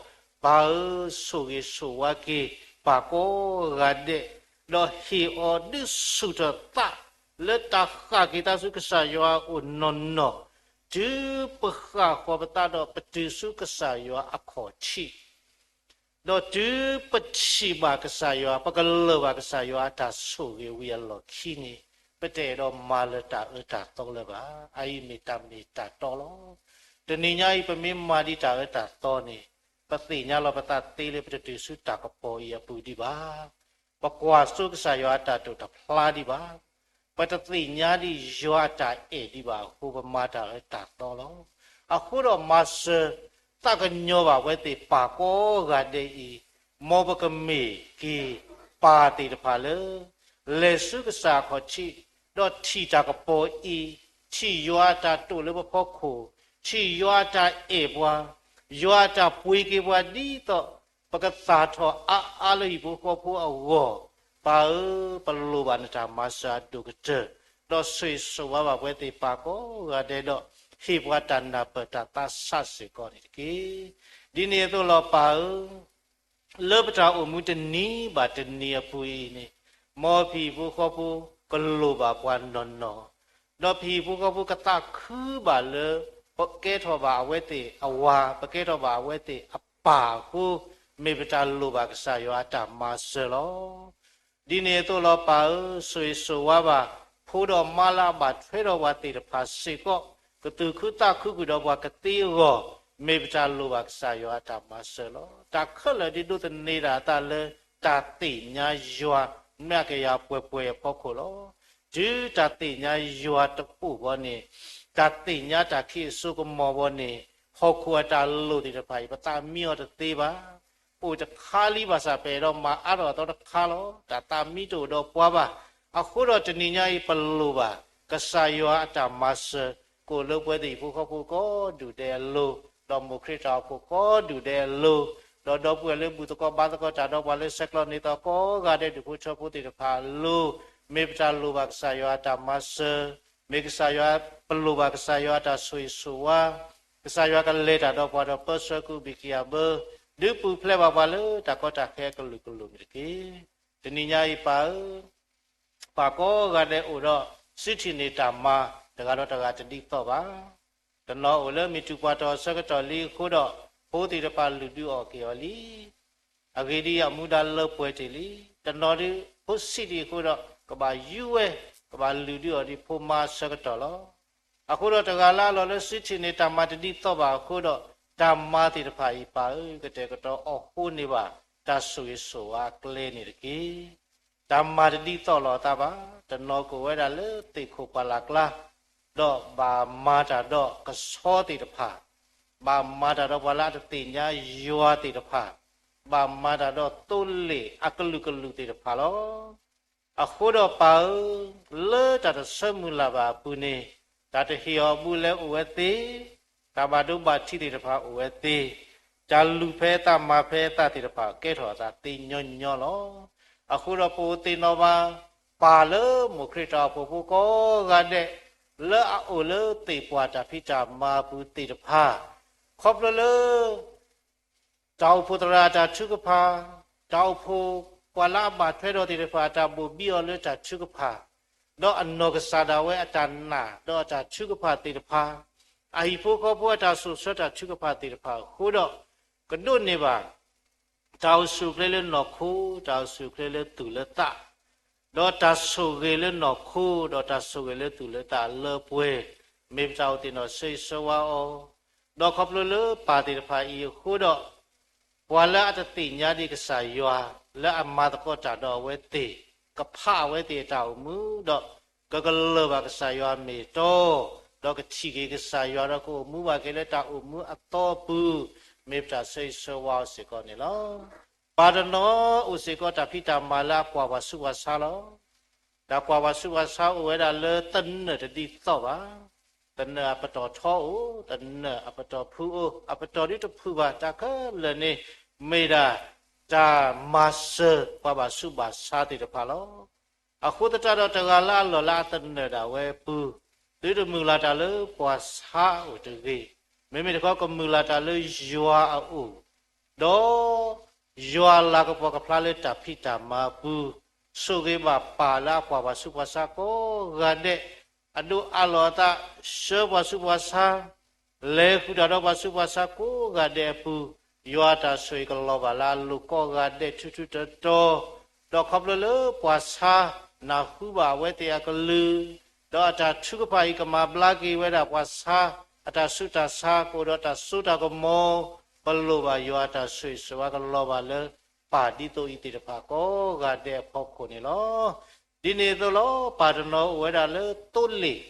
ပၢ်ဧၢ, ဆိၣ်ဂ့ၤဆိၣ်ဝါက့ၤ ပၢ်ကိးဂၤဒဲး, ဒီးဟ့ၣ်အီၤဒုးဆူၣ်ထီၣ်သး လၢတၢ်ဃၣ်က့ၤသးဆူကစၢ်ယွၤအအိၣ်နီၢ်နီၢ်, တုၤပဃၣ်ဃီၤပသးဒီးပတုၤဆူကစၢ်ယွၤအခီၣ်ထံး, ဒီးတုၤပထံၣ်ဘၣ်ကစၢ်ယွၤ, ပကလၢာ်ဘၣ်ကစၢ်ယွၤအတၢ်ဆိၣ်ဂ့ၤဝံၤအလီၢ်ခံန့ၣ်, ပတအဲၣ်ဒိးမၤလၢၤတၢ်အၢတၢ်သီလၢၤဘၣ်. အအံၤမ့ၢ်တၢ်မ့ၢ်တၢ်တီလီၤ. တနံၤညါအံၤ ပမ့ၢ်မၤဒံးတၢ်အၢတၢ်သီန့ၣ်, ပသ့ၣ်ညါလီၤပသးသ့လၢပတတုၤဆူတၢ်ကပီၤအံၤအပူၤဒံးဘၣ်. ပကွၢ်စိကစၢ်ယွၤအတၢ်တိာ်တဖျါဒံးဘၣ်. ပတသ့ၣ်ညါဒံးယွၤအတၢ်အဲၣ်ဒံးဘၣ်အဃိ ပမၤတၢ်အၢတၢ်သီလီၤ. အဃိဒီးမၤစၢၤသးကညီၤဘၣ်ဝဲသ့ၣ်ပၢ်ကိးဂၤဒဲးအံၤ, မ်ပကမ့ၢ်က့ၤပၢ်သ့ၣ်တဖၣ်လၢ လဲၤဆူကစၢ်အခီၣ်ထံး, ဒီးထံၣ်တၢ်ကပီၤအံၤ, ထံၣ်ယွၤအတၢ်တိာ်လၢပဖီခိၣ်, ထံၣ်ယွၤအတၢ်အဲၣ်ပှၤ, ယွၤအတၢ်ပှ့ၤက့ၤပှၤဒ်သိး ပကသၣ်ထီၣ်အါအါလၢဟံၣ်ဖိဃီဖိအဂီၢ်, ပၢ်ဧၢ, ပလိၣ်ဘၣ်နတၢ်မၤစၢၤအဒိၣ်ကတၢၢ်, ဒီးဆိၣ်ဂ့ၤဆိၣ်ဝါဘၣ်ပဝဲသ့ၣ်ပၢ်ကိးဂၤဒဲးဒီး ဟ့ၣ်ပှၤတၢ်နၢ်ပၢၢ်တၢ်သးဆးစ့ၢ်ကီးန့ၣ်တက့ၢ်. ဒ်န့ၣ်အသိးလီၤပၢ်ဧၢ, လၢပတၢ်အိၣ်မူတနံၤဘၣ်တနံၤအပူၤအံၤန့ၣ်, မ်ပဟံၣ်ဖိဃီဖိကလိၣ်ဘၣ်ပှၤနီၢ်နီၢ်, ဒီးပဟံၣ်ဖိဃီဖိကသးခုဘၣ်လၢ ပကဲထီၣ်ဘၣ်အဝဲသ့ၣ်အဝၤ, ပကဲထီၣ်ဘၣ်အဝဲသ့ၣ်အပၢ်အဃိ, မ့ၢ်ပတၢ်လိၣ်ဘၣ်ကစၢ်ယွၤအတၢ်မၤစၢၤလီၤ. ဒ်န့ၣ်အသိးလီၤပၢ်ဧၢ, ဆိၣ်ဂ့ၤဆိၣ်ဝါဘၣ် ဖိဒီးမါလၢအဘၣ်ထွဲဒီးပှၤသ့ၣ်တဖၣ်စ့ၢ်ကီး, ကသူၣ်ခုသးခုဃုာ်ဒီးပှၤကသ့အဂီၢ်, မ့ၢ်ပတၢ်လိၣ်ဘၣ်ကစၢ်ယွၤအတၢ်မၤစၢၤလီၤ. တၢ်ခဲလၢာ်ဒ်ဒိးသန့ၤဒၣ်အသးလၢ တၢ်သ့ၣ်ညါယွၤ မ့ၢ်အကယၤပှဲၤပှဲၤအဖီခိၣ်လီၤ. တုၤတၢ်သ့ၣ်ညါယွၤတအိၣ်ဘၣ်န့ၣ်, တၢ်သ့ၣ်ညါတၢ်ခံးအစိကမီၤဘၣ်န့ၣ်, ဟီၣ်ခိၣ်အတၢ်လိၣ်သ့ၣ်တဖၣ်အံၤ ပသးမံအီၤတသ့ဘၣ်. အိၣ်တခါလံဘၣ်ဆၣ် ပအဲၣ်ဒိးမၤအါထီၣ်အသီတခါလီၤ. တၢ်သးမံတအိၣ်ဒီးပှၤဘၣ်. အဃိဒီးတနံၤညါအံၤ ပလိၣ်ဘၣ် ကစၢ်ယွၤအတၢ်မၤစၢၤ, ကအိၣ်လၢပဝဲသ့ၣ်ဟံၣ်ဖိဃီဖိကိးဒူၣ်ဒဲးအလိၤ, ဒီးမိၢ်ခရံာ်တၢ်အိၣ်ဖှိၣ်ကိးဒူၣ်ဒဲးအလိၤ, ဒီးဒီပုၢ်ဝဲၢ်လၢဘူၣ်သကိးဘါသကိးတၢ်ဒီးပှၤလၢဆဲးကျိးန့ၢ်သကိးကိးဂၤဒဲး ဒူၣ်ဖိထၢဖိသ့ၣ်တဖၣ်အလိၤ, မ့ၢ်ပတၢ်လိၣ်ဘၣ်ကစၢ်ယွၤအတၢ်မၤစၢၤ, မ့ၢ်ကစၢ်ယွၤ, ပလိၣ်ဘၣ်ကစၢ်ယွၤအတၢ်ဆိၣ်ဂ့ၤဆိၣ်ဝါ, ကစၢ်ယွၤကလဲၤတၢ်ဒီးပှၤဒီးပၢဆှၢကအိၣ်ဘှံးကယၤဘၢ, ဒုးပူၤဖျဲးဘၣ်ပှၤလၢတၢ်ကီတၢ်ခဲအကလုာ်ကလုာ်န့ၣ်တက့ၢ်. တနံၤညါအံၤပၢ်ဧၢ, ပှၤကိးဂၤဒဲးအိၣ်ဒီးစုထံၣ်န့ၢ်တၢ်မၤ တဂၤဒီးတဂၤတဒ်သိးဘၣ်. တနီၤအိၣ်လၢမုၢ်တူၢ်ပှၢ်တီၤအဆၢကတီၢ်လံအဃိဒီး ဖိသ့ၣ်တဖၣ်လုၢ်ဒုးအီၣ်က့ၤအီၤလံ. အဂ့ၢ်ဒ်အံၤ အမူဒါလၢပှဲၤတ့ၢ်လံ. တနီၤဒုးဖိဆံးဒံးအဃိဒီး ကဘၣ်ယူၤဝဲ, ကဘၣ်လုၢ်ဒုးအီၤဒ်ဖိမါအဆၢကတီၢ်လီၤ. အဃိဒီးတဂၤလၢအလီၢ်လၢစုထံၣ်န့ၢ်တၢ်မၤတဒ်သိးဘၣ်အဃိဒီး တၢ်မၤသ့ၣ်တဖၣ်အံၤပၢ်ဧၢ ကတဲာ်ကတီၤအီၣ်ဃိန့ၢ်ဘၣ် တၢ်ဆိၣ်ဂ့ၤဆိၣ်ဝါအကျဲန့ၣ်တက့ၢ်. တၢ်မၤတဒ်သိးလိာ်အသးဘၣ်. တနီၤကအိၣ်ဝဲဒၣ်လၢသ့ၣ်ခိၣ်ပှၢ်လၢ်ကျါ, ဒီးဘၣ်မၤတၢ်ဒီးကဆီသ့ၣ်တဖၣ်, ဘၣ်မၤတၢ်ဒီးပှၤလၢအတသ့ၣ်ညါယွၤသ့ၣ်တဖၣ်, ဘၣ်မၤတၢ်ဒီးသိလ့ၣ်အကလုာ်ကလုာ်သ့ၣ်တဖၣ်လီၤ. အဃိဒီးပၢ်ဧၢ, လၢတၢ်တဆၢမုၢ်လၢ်ဘၣ်အပူၤန့ၣ်, တၢ်တဟ့ၣ်အီၤဘူးလဲအိၣ်ဝဲသ့, တၢ်ဘၣ်ဒိဘၣ်ထံးသ့ၣ်တဖၣ်အိၣ်ဝဲသ့, တၢ်လုၢ်ဖဲအသးမၤဖဲအသးသ့ၣ်တဖၣ်ကဲထီၣ်အသးသ့ညီညီလီၤ. အဃိဒီးပအိၣ်သ့ၣ်နီၣ်ဘၣ် ပၢ်လၢမိၢ်ခရံာ်တၢ်အိၣ်ဖှိၣ်ဖိကိးဂၤဒဲး လၢအအိၣ်လၢသ့ၣ်ပှၢ်တၢ်ဖံးတၢ်မၤအပူၤသ့ၣ်တဖၣ်, ခီဖျိလၢ တၢ်အိၣ်ဖှိၣ်သရၣ်အတၢ်ထုကဖၣ်, တၢ်အိၣ်ဖှိၣ်ပှၤလၢအဘၣ်ထွဲဒီးသ့ၣ်တဖၣ် အတၢ်ဘိၣ်ဘံအီၤလၢတၢ်ထုကဖၣ်, ဒီးအနီၢ်ကစၢ်ဒၣ်ဝဲအတၢ်နာ်ဒီးအတၢ်ထုကဖၣ်သ့ၣ်တဖၣ်, အဟံၣ်ဖိဃီဖိအတၢ်စိာ်ဆှၢတၢ်ထုကဖၣ်သ့ၣ်တဖၣ်အဃိဒီး, ကဒိးန့ၢ်ဘၣ် တၢ်အိၣ်ဆူၣ်အိၣ်ချ့လၢနီၢ်ခိ, တၢ်အိၣ်ဆူၣ်အိၣ်ချ့လၢသူၣ်လၢသး, ဒီးတၢ်ဆိၣ်ဂ့ၤလၢနီၢ်ခိ, ဒီးတၢ်ဆိၣ်ဂ့ၤလၢသူၣ်လၢသးလၢပှဲၤ, မ့ၢ်ပတၢ်အိၣ်သ့ၣ်နီၣ်ဆၢဂ့ၤဆၢဝါအီၤ, ဒီးခီဖျိလၢပၢ်သ့ၣ်တဖၣ်အံၤအဃိဒီး, ပှၤလၢအတသ့ၣ်ညါဒံးကစၢ်ယွၤ, လၢအမၤသကိးတၢ်ဒီးအဝဲသ့ၣ်, ကဖးအဝဲသ့ၣ်အတၢ်အိၣ်မူဒီး, ကကလၢၢ်ဘၣ်ကစၢ်ယွၤအမ့ၢ်အတီ, ဒီးကထံၣ်က့ၤကစၢ်ယွၤဒီးကအိၣ်မူဘၣ်က့ၤလၢတၢ်အိၣ်မူအသီအပူၤ, မ့ၢ်ပတၢ်ဆၢဂ့ၤဆၢဝါအီၤစ့ၢ်ကီးန့ၣ်လီၤ. ပၢ်တနီၤအိၣ်စ့ၢ်ကီးတၢ်ဖံးတၢ်မၤလၢအကွၢ်ပှၤဆူးပှၤဆါလီၤ. တၢ်ကွၢ်ပှၤဆူးပှၤဆါအိၣ်ဝဲဒၣ်လၢသနၢၣ်တဒ်သိးဘၣ်. သနၢၣ်အပတီၢ်ထီအိၣ်, သနၢၣ်အပတီၢ်ဖုးအိၣ်, အပတီၢ်ဒ်တဖုးဘၣ် တၢ်ခဲလၢာ်န့ၣ်, မ့ၢ်ဒၣ်တၢ်မၤစၢၤပှၤဘၣ်ဆူးဘၣ်ဆါသ့ၣ်တဖၣ်လီၤ. အဃိသတးဒီးတဂၤလၢအလီၢ်လၢအသနၢၣ်ဒၣ်ဝဲအပူၤ, သုတမုၢ်လၢ်တၢ်လၢပှၤဆါအအိၣ်တဂ့ၤ, မ့မ့ၢ်တခီကမုၢ်လၢ်တၢ်လၢယွၤအအိၣ်, ဒီး ယွၤလၤကပီၤကဖျါလၢတၢ်ဖံးတၢ်မၤအပူၤ, ဆိၣ်ဂ့ၤဘၣ်ပၢ်လၢအကွၢ်ပှၤဆူးပှၤဆါကိးဂၤဒဲး, အဒိအါလီၤအသး, ဆှၢပှၤဆူးပှၤဆါ, လဲၤဃုာ်တၢ်ဒီးပှၤဆူးပှၤဆါကိးဂၤဒဲးအပူၤ, ယွၤအတၢ်ဆိၣ်ဂ့ၤကလီၤဘၣ်လၢအလိၤကိးဂၤဒဲးထူထူတီတီ, ဒီးခီဖျိလၢပှၤဆါ နၢ်ဟူဘၣ်အဝဲသ့ၣ်အကလုၢ်, ဒီးအတၢ်ထုကဖၣ်အံၤကမၤဘျါက့ၤဝဲဒၣ်ပှၤဆါ အတၢ်ဆူးတၢ်ဆါ ကအိၣ်ဒီးတၢ်စိတၢ်ကမီၤ, ပလိၣ်ဘၣ်ယွၤအတၢ်ဆိၣ်ဂ့ၤဆိၣ်ဝါကလီၤဘၣ်လၢ ပၢ်ဒ်သိးအံၤသ့ၣ်တဖၣ်ကိးဂၤဒဲးအဖီခိၣ်န့ၣ်လီၤ. ဒ်န့ၣ်အသိးလီၤ ပၢ်တနီၤအိၣ်ဝဲဒၣ်လၢသိလ့ၣ်,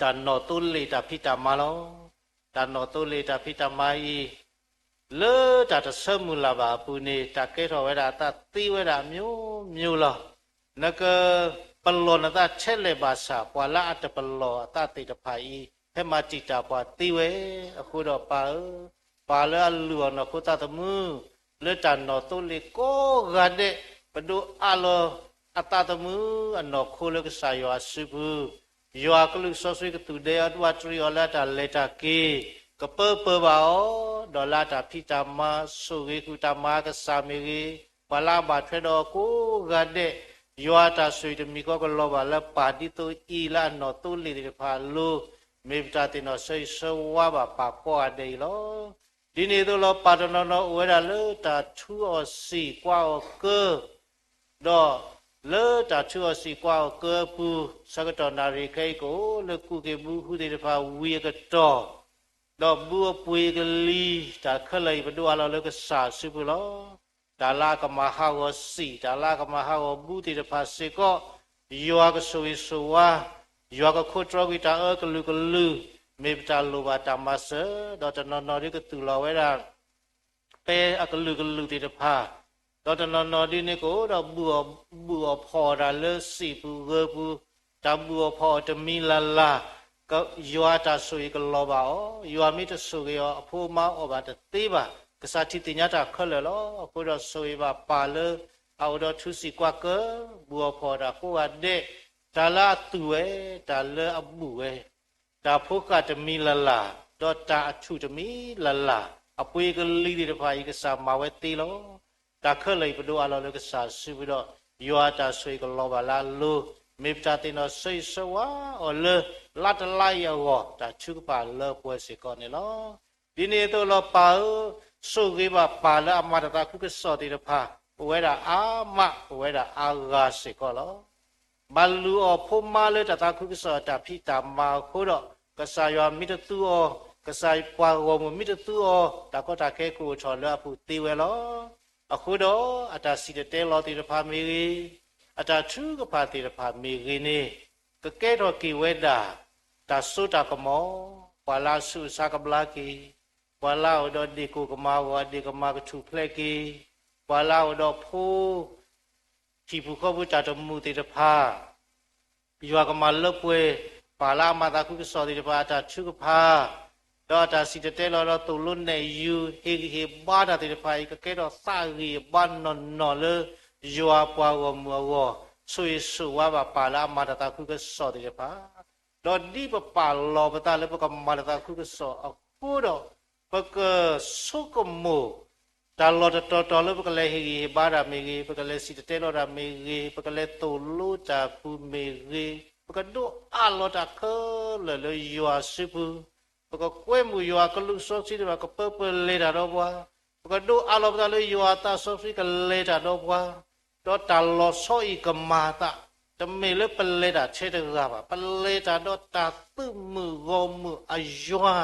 တၢ်နီၢ်သိလ့ၣ်တၢ်ဖံးတၢ်မၤလီၤ. တၢ်နီၢ်သိလ့ၣ်တၢ်ဖံးတၢ်မၤအံၤ လၢတၢ်တဆၢမုၢ်လၢ်ဘၣ်အပူၤန့ၣ် တၢ်ကဲထီၣ်ဝဲဒၣ်အသးသ့ဝဲဒၣ်အမျိုးမျိုးလီၤ. နကပလီၢ်နသးထဲလဲၣ်ဘၣ်ဆၣ် ပှၤလၢအတပလီၢ်အသးသ့ၣ်တဖၣ်အံၤ ဟဲမၤတံာ်တာ်ပှၤသ့ဝဲ. အဃိဒီးပၢ်ဧၢ, ပၢ်လၢအလုၢ်အီၣ်နီၢ်ခိသးသမူ, လၢတၢ်နီၣ်သိလ့ၣ်ကိးဂၤဒဲး, ပဒိၣ်အးလီၤအသးသမူအနီၢ်ခိလၢကစၢ်ယွၤအစုပူၤ, ယွၤအကလုၢ်စီဆှံကသူၣ်ဒဲအီၤဒၣ်တြံးအီၤလၢအတၢ်လဲၤတၢ်က့ၤ, ကပၢပၢဘၣ်အီၤ, ဒီးလၢအတၢ်ဖံးတၢ်မၤ, ဆိၣ်ဂ့ၤဃုာ်တၢ်မၤကစၢ်မ့ၢ်ဂ့ၤ, ပှၤလၢအဘၣ်ထွဲဒီးအီၤကိးဂၤဒဲး, ယွၤအတၢ်ဆိၣ်ဂ့ၤတမံၤဃီကလီၤဘၣ်လၢပၢ်ဒ်သိးအံၤလၢအနီၣ်သိလ့ၣ်သ့ၣ်တဖၣ်အလိၤ, မ့ၢ်ပတၢ်သ့ၣ်နီၣ်ဆၢဂ့ၤဆၢဝါဘၣ်ပၢ်ကိးဂၤဒဲးအံၤလီၤ. ဒ်န့ၣ်အသိးလီၤ ပၢ်တနီၤနီၤအိၣ်ဝဲဒၣ်လၢတၢ်ထုအီၣ်စံာ်ကွၢ်အီၣ်ကၢ, ဒီးလၢတၢ်ထုအီၣ်စံာ်ကွၢ်အီၣ်ကၢအပူၤ, ဆၢကတီၢ်နၣ်ရံၣ်ခဲအံၤကအိၣ်လၢ ကူၣ်က့ၤဘု ဟူသ့ၣ်တဖၣ်ဝံၤအကတီၢ်, ဒီးဘုအပှ့ၤကလံၤ တၢ်ခဲလၢာ်အံၤ ပဒိၣ်အးလီၤလၢကစၢ်အစုပူၤလီၤ. တၢ်လၢအကမၤဟးဂီၤစံာ်, တၢ်လၢအကမၤဟးဂီၤဘုသ့ၣ်တဖၣ်စ့ၢ်ကီး, ယွၤကဆိၣ်ဂ့ၤဆိၣ်ဝါ, ယွၤကခိးတြီကွံာ်တၢ်အၢကလုာ်ကလုာ်, မ့ၢ်ပတၢ်လိၣ်ဘၣ်တၢ်မၤစၢၤ, ဒီးတနီၤနီၤဒ်ကသူၣ်လီၤဝဲဒၣ် ပဲအကလုာ်ကလုာ်သ့ၣ်တဖၣ်, ဒီးတနီၤနီၤဒ်န့ၣ်ကအိၣ်ဒီး ဘုၣ်အီၣ်ဖီၣ်အီၣ်တၢ်လၢစံာ်ပူၤဂၢၤပူၤ, တၢ်ဘုၣ်အီၣ်ဖီၣ်အီၣ်တမံၤလၢ်လၢ်, ယွၤအတၢ်ဆိၣ်ဂ့ၤကလီၤဘၣ်အီၤ, ယွၤမ့ၢ်တဆိၣ်ဂ့ၤအီၤ အဖိအမါအီၣ်ဘၣ်တသ့ဘၣ်, ကစၢ်ထံၣ်သ့ၣ်ညါတၢ်ခဲလၢာ်လီၤ. အဃိဒီးဆိၣ်ဂ့ၤဘၣ်ပၢ်လၢအအိၣ်ဒီးထုစံာ်ကွၢ်ကၢ, ဘုၣ်အီၣ်ဖီၣ်အီၣ်တၢ်ကိးဂၤဒဲး, တၢ်လၢအသူၣ်ဝဲ, တၢ်လၢအဘုၣ်ဝဲ, တၢ်ဖိဃာ်တမံၤလၢ်လၢ်, ဒီးတၢ်အထူၣ်တမံၤလၢ်လၢ်, အပှ့ၤကလံၤသ့ၣ်တဖၣ်အံၤ ကစၢ်မၤဝဲသ့လီၤ. တၢ်ခဲလၢာ်အံၤ ပဒိၣ်အးလီၤလၢကစၢ်စုပူၤဒီး, ယွၤအတၢ်ဆိၣ်ဂ့ၤကလီၤဘၣ်လၢအလိၤ, မ့ၢ်ပတၢ်သ့ၣ်နီၣ်ဆၢဂ့ၤဆၢဝါအီၤလၢ လါတလါအံၤအဂီၢ်, တၢ်ထုကဖၣ်လၢပှဲၤစ့ၢ်ကီးန့ၣ်လီၤ. ဒ်န့ၣ်အသိးလီၤ ပၢ်ဧၢ, ဆိၣ်ဂ့ၤဘၣ်ပၢ်လၢအမၤတၢ်သးခုကစီၣ်သ့ၣ်တဖၣ်, အိၣ်ဝဲဒၣ်အါမး, အိၣ်ဝဲဒၣ်အါဂၤစ့ၢ်ကီးလီၤ. ဘၣ်လုၢ်အီၣ်ဖိမါလၢတၢ်သးခုကစီၣ်အတၢ်ဖံးတၢ်မၤအဃိဒီး, ကစၢ်ယွၤမ့ၢ်တသူအီၤ, ကစၢ်ပှၤဂီၢ်မုၢ်မ့ၢ်တသူအီၤ, တၢ်ကီတၢ်ခဲကအိၣ်ထီၣ်လၢအပူၤသ့ဝဲလီၤ. အဃိဒီးအတၢ်စံၣ်တဲၤတဲလီၤသ့ၣ်တဖၣ်မ့ၢ်ဂ့ၤ, အတၢ်ထုကဖၣ်သ့ၣ်တဖၣ်မ့ၢ်ဂ့ၤန့ၣ်, ကကဲထီၣ်က့ၤဝဲဒၣ် တၢ်စိတၢ်ကမီၤ, ပှၤလၢအဆူးအဆါကဘျါက့ၤ, ပှၤလၢအအိၣ်ဒီးဒ့ၣ်ကိၢ်ကမၢ်အဂီၢ် အဒ့ၣ်ကမၢ်ကထူၣ်ဖျဲးက့ၤ, ပှၤလၢအအိၣ်ဒီးဖိ ဟံၣ်ပူၤဃီပူၤတၢ်တမုာ်သ့ၣ်တဖၣ်, ယွၤကမၤလၢပှဲၤ ပၢ်လၢအမၤသးခုကစီၣ်သ့ၣ်တဖၣ်အတၢ်ထုကဖၣ်, ဒီးအတၢ်စံၣ်တဲၤတဲလီၤဒီးသိၣ်လိနဲၣ်ယူၤ ဟ့ၣ်ဂံၢ်ဟ့ၣ်ဘါတၢ်သ့ၣ်တဖၣ်အံၤ ကကဲထီၣ်သးဂံၢ်ဘါနီၢ်နီၢ်လၢ ယွၤပှၤဂီၢ်မုၢ်အဂီၢ်, ဆိၣ်ဂ့ၤဆိၣ်ဝါဘၣ်ပၢ်လၢအမၤတၢ်သးခုကစီၣ်သ့ၣ်တဖၣ်, ဒီးဒ်ပပၢ်လီၤပသးလၢပကမၤတၢ်သးခုကစီၣ်အဃိဒီး, ပကဆိကမိၣ် တၢ်လီၢ်တတီၤတီၤလၢပကလဲၤဟ့ၣ်ဂံၢ်ဟ့ၣ်ဘါတၢ်မ့ၢ်ဂ့ၤ, ပကလဲၤစံၣ်တဲၤတဲလီၤတၢ်မ့ၢ်ဂ့ၤ, ပကလဲၤသိၣ်လိတၢ်ပူၤမ့ၢ်ဂ့ၤ, ပကဒိးအးလီၤတၢ်ခဲလၢာ်လၢယွၤစုပူၤ, ပကကွဲမုာ်ယွၤကလုၢ်စီဆှံသ့ၣ်တဖၣ် ကပၢပၢလဲၤတၢ်ဒီးပှၤ, ပကဒိးအးလီၤပသးလၢယွၤအသးစီဆှံကလဲၤတၢ်ဒီးပှၤ, ဒီးတၢ်လီၤဆီအံၤကမၤအသး, တမ့ၢ်လၢပလဲၤတၢ်ထဲတဂၤဘၣ်, ပလဲၤတၢ်ဒီးတၢ်သုးမုၢ်ဂီၢ်မုာ်အယွၤ,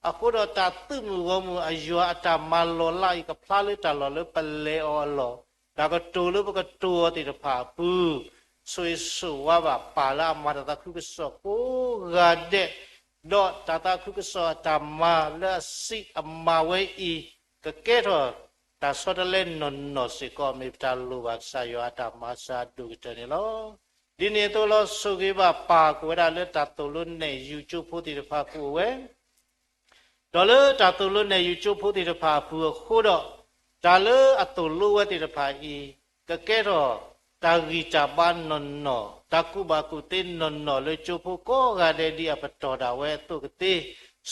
အဃိဒီးတၢ်သုးမုၢ်ဂီၢ်မုာ်အယွၤအတၢ်မၤလီၤလးအံၤ ကဖျါလၢတၢ်လီၢ်လၢပလဲၤအီၤအလီၢ်, တၢ်ကတိၤလၢပကတိၤအီၤသ့ၣ်တဖၣ်အပူၤ, ဆိၣ်ဂ့ၤဆိၣ်ဝါဘၣ်ပၢ်လၢအမၤတၢ်သးခုကစီၣ်ကိးဂၤဒဲး, ဒီးတၢ်သးခုကစီၣ်အတၢ်မၤလၢအစံးအမၤဝဲအံၤ, ကကဲထီၣ်တၢ်ဆီတလဲနီၢ်နီၢ်စ့ၢ်ကီး မ့ၢ်ပတၢ်လိၣ်ဘၣ်ကစၢ်ယွၤအတၢ်မၤစၢၤအဒိၣ်ကတၢၢ်န့ၣ်လီၤ. ဒ်န့ၣ်အသိးလီၤ ဆိၣ်ဂ့ၤဘၣ်ပၢ် ကအိၣ်ဝဲဒၣ်လၢတၢ်သိၣ်လိနဲၣ်ယူၤကၠိဖိသ့ၣ်တဖၣ်ကအိၣ်ဝဲ, ဒီးလၢတၢ်သိၣ်လိနဲၣ်ယူၤကၠိဖိသ့ၣ်တဖၣ်အပူၤအဃိဒီး, တၢ်လၢအသိၣ်လိဝဲသ့ၣ်တဖၣ်အံၤ, ကကဲထီၣ်တၢ်ဂံၢ်တၢ်ဘါနီၢ်နီၢ်, တၢ်ကူၣ်ဘၣ်ကူၣ်သ့နီၢ်နီၢ်လၢကၠိဖိကိးဂၤဒဲးဒ်အပတီၢ်ဒၣ်ဝဲအသိးကသ့,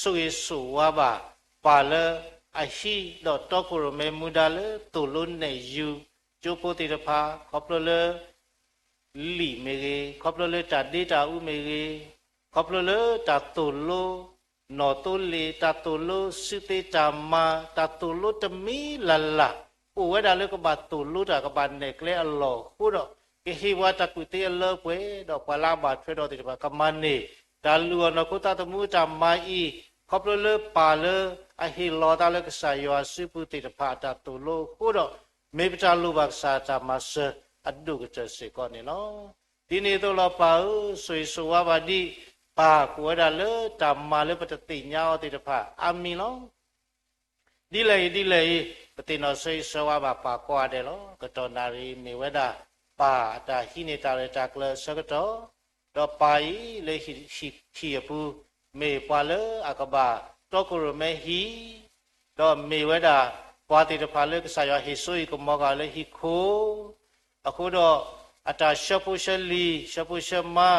ဆိၣ်ဂ့ၤဆိၣ်ဝါဘၣ်ပၢ်လၢအဟံး ဒီးတီခိၣ်ရိၣ်မဲမူဒါလၢသိၣ်လိနဲၣ်ယူၤကၠိဖိသ့ၣ်တဖၣ် ခီဖျိလၢ လံာ်မ့ၢ်ဂ့ၤ, ခီဖျိလၢတၢ်ဒ့တၢ်အူမ့ၢ်ဂ့ၤ, ခီဖျိလၢတၢ်သိၣ်လိ နီၣ်သိလ့ၣ်, တၢ်သိၣ်လိစုသ့တၢ်မၤ, တၢ်သိၣ်လိတမံၤလၢ်လၢ်, အိၣ်ဝဲဒၣ်လၢကဘၣ်သိၣ်လိတၢ်ကဘၣ်နဲၣ်ကျဲအလီၢ်အဃိဒီး, ကဟ့ၣ်ပှၤတၢ်ကူၣ်သ့အလၢပှဲၤ, ဒီးပှၤလၢအဘၣ်ထွဲဒီးသ့ၣ်တဖၣ်ကမၤန့ၢ် တၢ်လုၢ်အီၣ်နီၢ်ခိသးသမူအတၢ်မၤအံၤ, ခီဖျိလၢပၢ်လၢအဟ့ၣ်လီၤအသးလၢကစၢ်ယွၤအစုပူၤသ့ၣ်တဖၣ်အတၢ်သိၣ်လိအဃိဒီး, မ့ၢ်ပတၢ်လိၣ်ဘၣ်ကစၢ်တၢ်မၤစၢၤအဒိၣ်ကတၢၢ်စ့ၢ်ကီးန့ၣ်လီၤ. ဒ်န့ၣ်အသိးလီၤ ပၢ်ဧၢ, ဆိၣ်ဂ့ၤဆိၣ်ဝါဘၣ်ဒံး, ပၢ်ကအိၣ်ဝဲဒၣ်လၢတၢ်မၤလၢပတသ့ၣ်ညါအီၤသ့ၣ်တဖၣ်, အၤမ့ၣ်လီၤ. ဒ်လဲၣ်အံၤဒ်လဲၣ်အံၤ, ပသ့ၣ်နီၣ်ဆိၣ်ဂ့ၤဆိၣ်ဝါဘၣ်ပၢ်ကိးဂၤဒဲးလီၤ. ကတီၢ်နၣ်ရံၣ်မ့ၢ်ဝဲဒၣ် ပၢ်အတၢ်ဟံးန့ၢ်တၢ်ရဲၣ်တၢ်ကျဲၤအဆၢကတီၢ်, ဒီးပၢ်အံၤလၢဟံၣ်အပူၤ, မ့ၢ်ပှၤလၢအကဘၣ်တီခိၣ်ရိၣ်မဲဟံး, ဒီးမ့ၢ်ဝဲဒၣ် ပှၤသ့ၣ်တဖၣ်လၢကစၢ်ယွၤဟ့ၣ်စိဟ့ၣ်ကမီၤဃာ်လၢဟံၣ်ခိၣ်, အဃိဒီး အတၢ်ဆှၢဖိဆှၢလံာ် ဆှၢဖိဆှၢမါ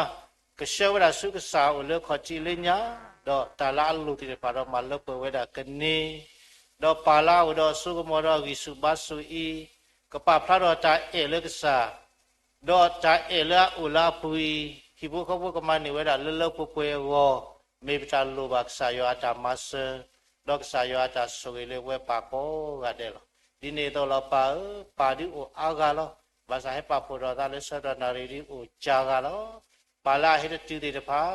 ကဆှၢဝဲဒၣ်ဆူကစၢ်အအိၣ်လၢခီၣ်ထံးလၢညါ, ဒီးတၢ်လၢအလိၣ်သ့ၣ်တဖၣ်ဒီးမၤလၢပှဲၤဝဲဒၣ်ကန့ၢ်, ဒီးပၢ်လၢအအိၣ်ဒီးအစိကမီၤဒီးအဂံၢ်ဆူၣ်ဘါဆူၣ်အံၤ, ကပာ်ဖျါထီၣ်တၢ်အဲၣ်လၢကစၢ် ဒီးတၢ်အဲၣ်လၢအအိၣ်လၢအပူၤအံၤ, ဟံၣ်ဖိဃီဖိကမၤန့ၢ်ဝဲဒၣ်လၢလၢပှဲၤပှဲၤအဂီၢ်, မ့ၢ်ပတၢ်လိၣ်ဘၣ်ကစၢ်ယွၤအတၢ်မၤစၢၤ, ဒီးကစၢ်ယွၤအတၢ်ဆိၣ်ဂ့ၤလၢပဝဲပၢ်ကိးဂၤဒဲးလီၤ. ဒ်န့ၣ်အသိးလီၤပၢ်ဧၢ, ပၢ်ဒုးအိၣ်အါဂၤလီၤ. ဘၣ်ဆၣ်ဟဲပာ်ဖှိၣ်ထီၣ်သးလၢဆၢကတီၢ်နၣ်ရံၣ်ဒုးအိၣ်ကၢဂၤလီၤ. ပၢ်လၢအဟဲတတုၤသ့ၣ်တဖၣ်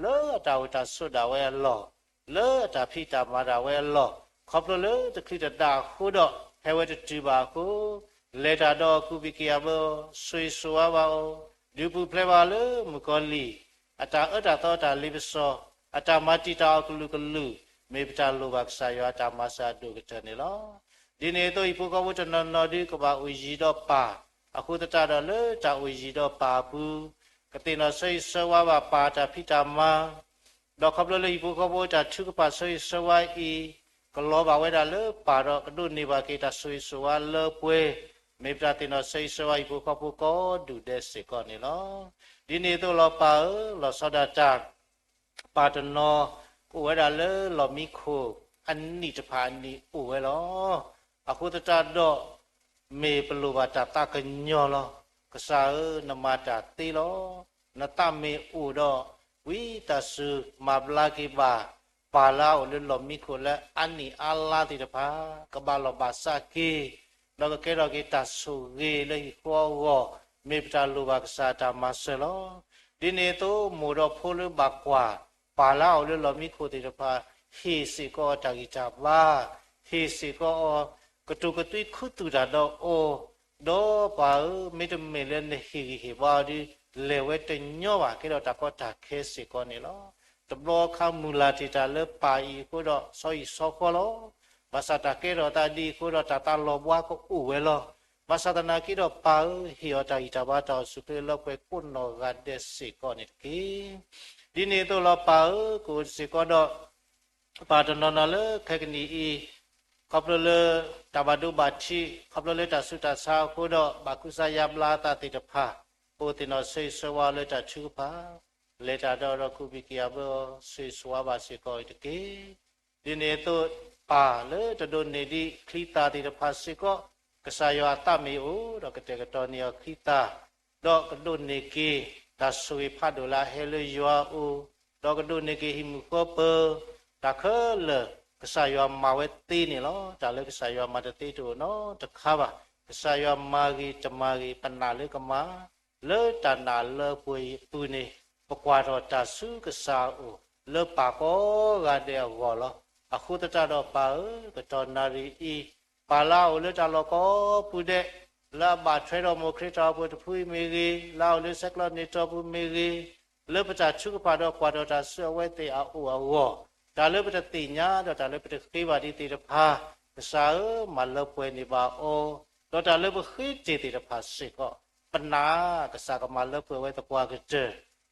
လၢအတၢ်အိၣ်တၢ်ဆိးဒၣ်ဝဲအလီၢ်, လၢအတၢ်ဖံးတၢ်မၤဒၣ်ဝဲအလီၢ်, ခီဖျိလၢတချုးတဒၣ်အဃိဒီး ဟဲဝဲတတုၤဘၣ်အဃိ, လဲၤတၢ်ဒီးကူးဘံၣ်က့ၤအဘၢအီၤ, ဆိၣ်ဂ့ၤဆိၣ်ဝါဘၣ်အီၤ, ဒုးပူၤဖျဲးဘၣ်အီၤလၢမုၣ်ကီၤလံၢ်, အတၢ်အၢတၢ်သီအတၢ်လ့ပစီ, အတၢ်မၤတံာ်တာ်အီၤကလုာ်ကလုာ်, မ့ၢ်ပတၢ်လိၣ်ဘၣ်ကစၢ်ယွၤအတၢ်မၤစၢၤအဒိၣ်ကတၢၢ်န့ၣ်လီၤ. ဒ်န့ၣ်အသိးဟံၣ်ဖိဃီဖိတနီၤနီၤဒုးကဘၣ်အိၣ်ယံၤဒီးပၢ်, အဃိသတးဒီးလၢတၢ်အိၣ်ယံၤဒီးပၢ်အပူၤ, ကသ့ၣ်နီၣ်ဆၢဂ့ၤဆၢဝါဘၣ်ပၢ်တၢ်ဖံးတၢ်မၤ ဒီးခီဖျိလၢဟံၣ်ဖိဃီဖိတၢ်ထုကဖၣ်ဆၢဂ့ၤဆၢဝါအံၤ, ကလီၤဘၣ်ဝဲဒၣ်လၢပၢ်ဒီးကဒိးန့ၢ်ဘၣ်က့ၤတၢ်ဆိၣ်ဂ့ၤဆိၣ်ဝါလၢပှဲၤ, မ့ၢ်ပတၢ်သ့ၣ်နီၣ်ဆၢဂ့ၤဆၢဝါဟံၣ်ဖိဃီဖိကိးဒူၣ်ဒဲးစ့ၢ်ကီးန့ၣ်လီၤ. ဒ်န့ၣ်အသိးလီၤပၢ်ဧၢ, လီၤဆီဒၣ်တၢ် ပၢ်တနီၤ အိၣ်ဝဲဒၣ်လၢလီၢ်မံခိၣ်အနံၣ်တဖၣ်အနံၣ်အိၣ်ဝဲလီၤ. အဃိသတးဒီး မ့ၢ်ပလိၣ်ဘၣ်တၢ်သးကညီၤလီၤ. ကစၢ်ဧၢ, နမၤတၢ်သ့လီၤ. နသးမ့ၢ်အိၣ်ဒီး ဝံသးစူၤမၤဘျါက့ၤဘၣ် ပၢ်လၢအအိၣ်လၢလီၢ်မံခိၣ်လၢအနံၣ်အါလါသ့ၣ်တဖၣ် ကဘၣ်လီၢ်ဘၣ်စးက့ၤ, ဒီးကကဲထီၣ်က့ၤတၢ်ဆိၣ်ဂ့ၤလၢဟံၣ်ဃီအဂီၢ်, မ့ၢ်ပတၢ်လိၣ်ဘၣ်ကစၢ်အတၢ်မၤစၢၤလီၤ. ဒ်န့ၣ်အသိး မိၢ်ဒီးဖိလၢဘၣ်ကွၢ် ပၢ်လၢအအိၣ်လၢလီၢ်မံခိၣ်သ့ၣ်တဖၣ် ဟ့ၣ်စ့ၢ်ကီးအီၤတၢ်ဂံၢ်တၢ်ဘါ, ဟ့ၣ်စ့ၢ်ကီးအီၤ ကတိၤကသွံခူသူၣ်တၢ်ဒီးအီၤ, ဒီးပၢ်ဧၢ, မ့တမ့ၢ်လၢနဟ့ၣ်ဂံၢ်ဟ့ၣ်ဘါအီၤဒီး လဲၤဝဲတညီဘၣ် ကဲထီၣ်တၢ်ကီတၢ်ခဲစ့ၢ်ကီးန့ၣ်လီၤ. တဘျီအခါမုၢ်လၢ်တ့ၢ်တၢ်လၢပၢ်အံၤအဃိဒီး ဆီဟံၣ်ဆီဃီလီၤ. ဘၣ်ဆၣ်တၢ်ကဲထီၣ်သးဒ်အံၤအဃိဒီး တၢ်သးလီၤဘှါကအိၣ်ဝဲလီၤ. ဘၣ်ဆၣ်သနာ်က့ဒီးပၢ်ဧၢ, ဟ့ၣ်အီၤတၢ်ဂံၢ်တၢ်ဘါတၢ်အိၣ်ဆူၣ်အိၣ်ချ့လၢပှဲၤကိးနီၢ်ဂၤဒဲးစ့ၢ်ကီးန့ၣ်တက့ၢ်. ဒ်န့ၣ်အသိးလီၤပၢ်ဧၢ, ကအိၣ်စ့ၢ်ကီးဒီး ပၢ်တနီၤနီၤလၢခဲကနံၣ်အံၤ, ခီဖျိလၢတၢ်ဘၣ်ဒိဘၣ်ထံး, ခီဖျိလၢတၢ်ဆူးတၢ်ဆါအဃိဒီး ဘၣ်ကူစါယါဘျါအသးသ့ၣ်တဖၣ်, အိၣ်သ့ၣ်နီၣ်ဆၢဂ့ၤဆၢဝါလၢတၢ်ထုကဖၣ်, လဲၤတၢ်ဒီးဒီးကူးဘံၣ်က့ၤအဘၢအီၤ, ဆိၣ်ဂ့ၤဆိၣ်ဝါဘၣ်စ့ၢ်ကီးအီၤတက့ၢ်. ဒ်န့ၣ်အသိး ပၢ်လၢတဒိးန့ၢ်ဒံးချံသၣ်သ့ၣ်တဖၣ်စ့ၢ်ကီး, ကစၢ်ယွၤအသးမ့ၢ်အိၣ်ဒီးကတဲာ်ကတီၤန့ၢ်အီၤချံသၣ်, ဒီးကဒိးန့ၢ်က့ၤ တၢ်ဆိၣ်ဂ့ၤဖးဒိၣ်လၢအဟဲလၢယွၤအအိၣ်, ဒီးကဒိးန့ၢ်က့ၤဟံၣ်မုာ်ဃီပၢၤ, တၢ်ခဲလၢာ် ကစၢ်ယွၤမၤဝဲသ့န့ၣ်လီၤ. တၢ်လၢကစၢ်ယွၤမၤတသ့တအိၣ်နီတခါဘၣ်. ကစၢ်ယွၤမၤဂ့ၤတမၤဂ့ၤ ပနာ်လၢကမၤ လၢတၢ်နာ်လၢပှဲၤအပူၤန့ၣ်, ပကွၢ်ထီၣ်တၢ်ဆူကစၢ်အအိၣ် လၢပၢ်ကိးဂၤဒဲးအဂီၢ်လီၤ. အဃိသတးဒီးပၢ်ဧၢ, ကတီၢ်နၣ်ရံၣ်အံၤ, ပၢ်လၢအအိၣ်လၢတၢ်လီၢ်ကိးပူၤဒဲး, လၢအဘၣ်ထွဲဒီးမိၢ်ခရံာ်တၢ်အိၣ်ဖှိၣ်တဖုအံၤမ့ၢ်ဂ့ၤ, လၢအအိၣ်လၢဆဲးကျိးန့ၢ်တီၢ်ပူၤမ့ၢ်ဂ့ၤ, လၢပတၢ်ထုကဖၣ်ဒီးကွၢ်ထီၣ်တၢ်ဆူအဝဲသ့ၣ်အအိၣ်အဂီၢ်, တၢ်လၢပတသ့ၣ်ညါဒီးတၢ်လၢပတဃ့ဘၣ်ဒံးသ့ၣ်တဖၣ်, ကစၢ်ဧၢ, မၤလၢပှဲၤန့ၢ်ဘၣ်အီၤ, ဒီးတၢ်လၢပဃ့တ့ၢ်သ့ၣ်တဖၣ်စ့ၢ်ကီး, ပနာ်ကစၢ်ကမၤလၢပှဲၤဝဲသပှၢ်ကတၢၢ်,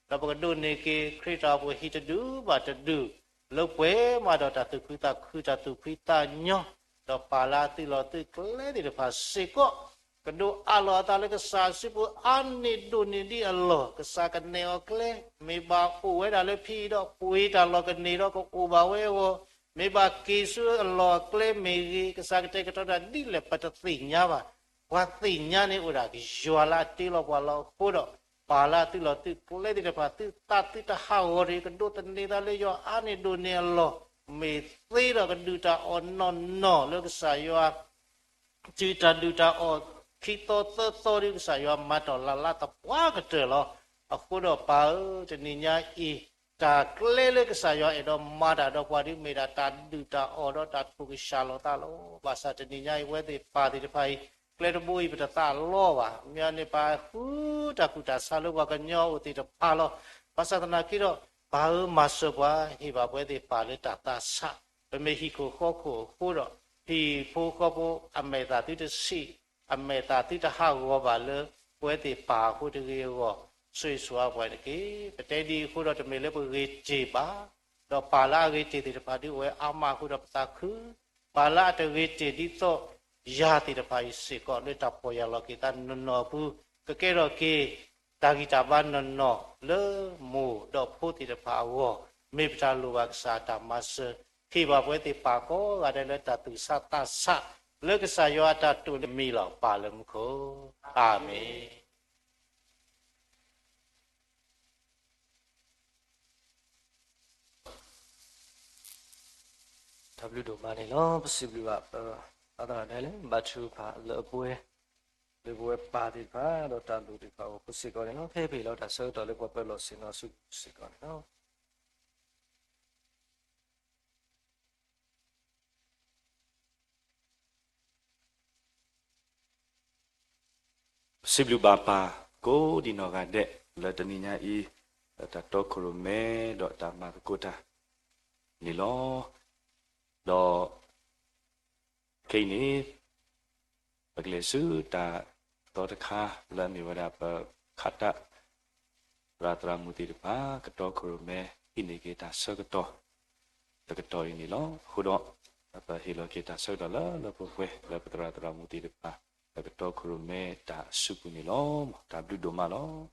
ဒီးပကဒိးန့ၢ်က့ၤခရံာ်တၢ်အိၣ်ဖှိၣ်ဟံၣ်တဒူၣ်ဘၣ်တဒူၣ်, လၢပှဲၤမးဒီးတၢ်သူၣ်ခုသးခုတၢ်သူၣ်ဖှံသးညီ, ဒီးပၢ်လၢအသုးလီၢ်သုးကျဲသ့ၣ်တဖၣ်စ့ၢ်ကီး, ကဒိးအးလီၤအသးလၢကစၢ်အစုပူၤအါန့ၢ်ဒိၣ်န့ၢ်ဒံးအလီၢ်, ကစၢ်ကနဲၣ်အီၤကျဲ, မ့ၢ်ဘၣ်အိၣ်ဝဲဒၣ်လၢဖံအံၤဒီး ပှ့ၤတၢ်လီၢ်ကန့ၢ်ဒီးကအိၣ်ဘၣ်ဝဲအဂီၢ်, မ့ၢ်ဘၣ်က့ၤဆူအလီၢ်အကျဲမ့ၢ်ဂ့ၤ, ကစၢ်ကတဲာ်ကတီၤတၢ်ဒ်လဲၣ်ပတသ့ၣ်ညါဘၣ်. ပှၤသ့ၣ်ညါန့ၣ်အိၣ်ဒၣ်ကစၢ်ယွၤလၢအတ့လီၤပှၤလီၤအဃိဒီး, ပၢ်လၢအသုးလီၢ်သုးကျဲသ့ၣ်တဖၣ် သုသးသုတဟးဂီၤတဂ့ၤ, ကဒိးသန့ၤသးလၢယွၤအါန့ၢ်ဒိၣ်န့ၢ်အလီၢ်, မ့ၢ်သ့ဒီးကဒုၣ်တၢ်အီၣ်နီၢ်နီၢ်လၢကစၢ်ယွၤ တုၤတၢ်ဒုၣ်တၢ်အီၣ်ခံသီသၢသီဒီး ကစၢ်ယွၤမၤတၢ်လၢ်လၢ်သပှၢ်ကတၢၢ်လီၤ. အဃိဒီးပၢ်ဧၢ, တနံၤညါအံၤ, တၢ်ကျဲလၢကစၢ်ယွၤအဲၣ်ဒိးမၤတၢ်ဒီးပှၤဒုးမ့ၢ်ဒၣ်တၢ်ဒုၣ်တၢ်အီၣ်ဒီးတၢ်ထိၣ်ကစၢ်လိာ်သးလီၤ. ဘၣ်ဆၣ်တနံၤညါအံၤ ပဝဲသ့ၣ်ပၢ်သ့ၣ်တဖၣ်အံၤ, ကျဲတဘိအံၤပတသးလီဘၣ်. မ့ၢ်န့ၣ်ပၢ်ဃုတၢ်ကူၣ်တၢ်ဆးလၢပှၤကညီအအိၣ်သ့ၣ်တဖၣ်လီၤ. ဘၣ်ဆၣ်သနာ်က့ဒီး, ပၢ်ဧၢ မၤစၢၤပှၤ, ဟ့ၣ်ဘၣ်ပဝဲသ့ၣ်ပၢ်လၢတၢ်သးဆး, ပမ့ၢ်ဟံၣ်ခိၣ်ဃီခိၣ်အဃိဒီး, ဟံၣ်ဖိဃီဖိအမဲာ်သၣ်သုတဆံး, အမဲာ်သၣ်သုတဟးဂီၤဘၣ်လၢ ပဝဲသ့ၣ်ပၢ်အဃိတဂ့ၤအဂီၢ်, ဆိၣ်ဂ့ၤဆိၣ်ဝါပှၤတက့ၢ်. ပတဲဒ်အံၤအဃိဒီးတမ့ၢ်လၢပဂ့ၤတ့ၢ်ဘၣ်, ဒီးပၢ်လၢအဂ့ၤတ့ၢ်သ့ၣ်တဖၣ်ဒုးအိၣ်ဝဲအါမးအဃိဒီးပသးခု ပှၤလၢအတဂ့ၤတ့ၢ်ဒ်သိးယၤသ့ၣ်တဖၣ်အံၤစ့ၢ်ကီး လၢတၢ်ပီၢ်ယၢ်လီၤက့ၤသးနီၢ်နီၢ်အပူၤ ကကဲထီၣ်က့ၤ တၢ်ဂံၢ်တၢ်ဘါနီၢ်နီၢ် လၢမိၢ်ဒီးဖိသ့ၣ်တဖၣ်အဂီၢ် မ့ၢ်ပတၢ်လိၣ်ဘၣ်ကစၢ်အတၢ်မၤစၢၤ ဟ့ၣ်ဘၣ်ပဝဲသ့ၣ်ပၢ်ကိးဂၤဒဲးလၢတၢ်သူၣ်ဆးသးဆး လၢကစၢ်ယွၤအတၢ်တိာ်န့ၢ်မံၤလီၤ ပၢ်လၢမူခိၣ်. အၤမ့ၣ်. တၢ်ဘျုးဒိၣ်မးန့ၣ်လီၤ. ပစံးဘျုးဘၣ် ပသရၣ်ဒၣ်လဲာ် ဘါထုကဖၣ်လၢအပှဲၤ လၢပဝဲပၢ်သ့ၣ်တဖၣ် ဒီးတၢ်လိၣ်သ့ၣ်တဖၣ်အဂီၢ် ဖိစ့ၢ်ကီးန့ၣ်လီၤ. ဖဲအဟ့ၣ်လီၤတၢ်ဆၢကတီၢ်လၢပှၤပၢၤလီၢ်ဆ့ၣ်နီၤဆူစ့ၢ်ကီးန့ၣ်လီၤ. ပစံးဘျုးဘၣ်ပၢ်ကိးဒံးနီၢ်ဂၤဒဲး လၢတနံၤညါအံၤ လၢတၢ်တီခိၣ်ရိၣ်မဲဒီးတၢ်မၤသကိးတၢ်န့ၣ်လီၤ. ဒီး ခဲအံၤန့ၣ် ပကလဲၤဆူတၢ်သီတခါ လၢအမ့ၢ်ဝဲဒၣ်ပခးတၢ် သရၣ်သရၣ်မုၣ်သ့ၣ်တဖၣ် ကတီခိၣ်ရိၣ်မဲ ဟံးန့ၢ်က့ၤတၢ်ဆၢကတီၢ် တကတီၢ်အံၤန့ၣ်လီၤ. အဃိဒီး ပဟ့ၣ်လီၤက့ၤတၢ်ဆၢကတီၢ်လၢလၢပှဲၤပှဲၤ လၢပသရၣ်သရၣ်မုၣ်သ့ၣ်တဖၣ် လၢကတီခိၣ်ရိၣ်မဲတၢ်အစုပူၤန့ၣ်လီၤ. တၢ်ဘျုးဒိၣ်မးလီၤ.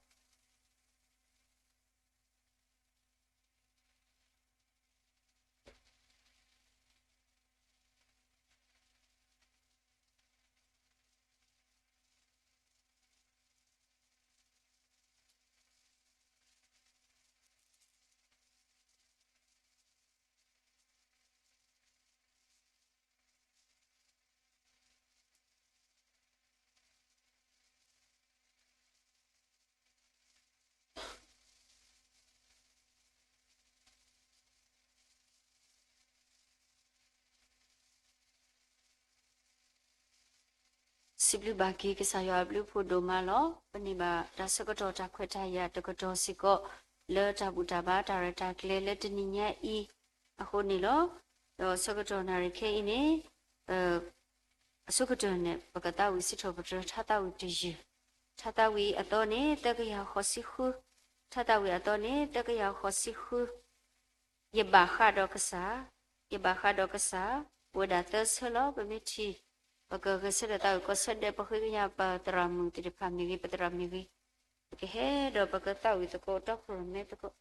စံးဘျုးဘၣ်က့ၤကစၢ်ယွၤအဘျုးအဖှိၣ်ဒိၣ်မးလီၤ. ပန့ၢ်ဘၣ်တၢ်ဆၢကတီၢ်တၢ်ခွဲးတၢ်ယာ်တကတီၢ်စ့ၢ်ကီး လၢတၢ်ဘူၣ်တၢ်ဘါတၢ်ရဲၣ်တၢ်ကျဲၤလၢတနံၤညါအံၤအဃိန့ၣ်လီၤ. ဒီးဆၢကတီၢ်နၣ်ရံၣ်ခဲအံၤန့ၣ် အဆိကတၢၢ်န့ၣ် ပကသးဝံၣ်စံးထီၣ်ပတြၢၤ ထါသးဝံၣ်တယုၢ်, ထါသးဝံၣ်အသီန့ၣ် သၢကယၤဃိးဆံဃု, ထါသးဝံၣ်အသီန့ၣ် သၢကယၤဃိးဆံဃု, ယဘၣ်ဃးဒီးကစၢ်, ယဘၣ်ဃးဒီးကစၢ်, အိၣ်ဝဲဒၣ်သၢဆၢလီၤ. ပမ့ၢ်ထံၣ် ပကဂဲၤဆၢထၢၣ်သးဝံၣ်ကီၢ်ဆၢဒဲး ပဃ့ကညးပသရၣ်မုၣ်သ့ၣ်တဖၣ်မ့ၢ်ဂ့ၤ ပသရၣ်မုၣ်မ့ၢ်ဂ့ၤ, ပကဟဲဒီးပကသးဝံၣ်သကိး တီခိၣ်ရိၣ်မဲသကိး.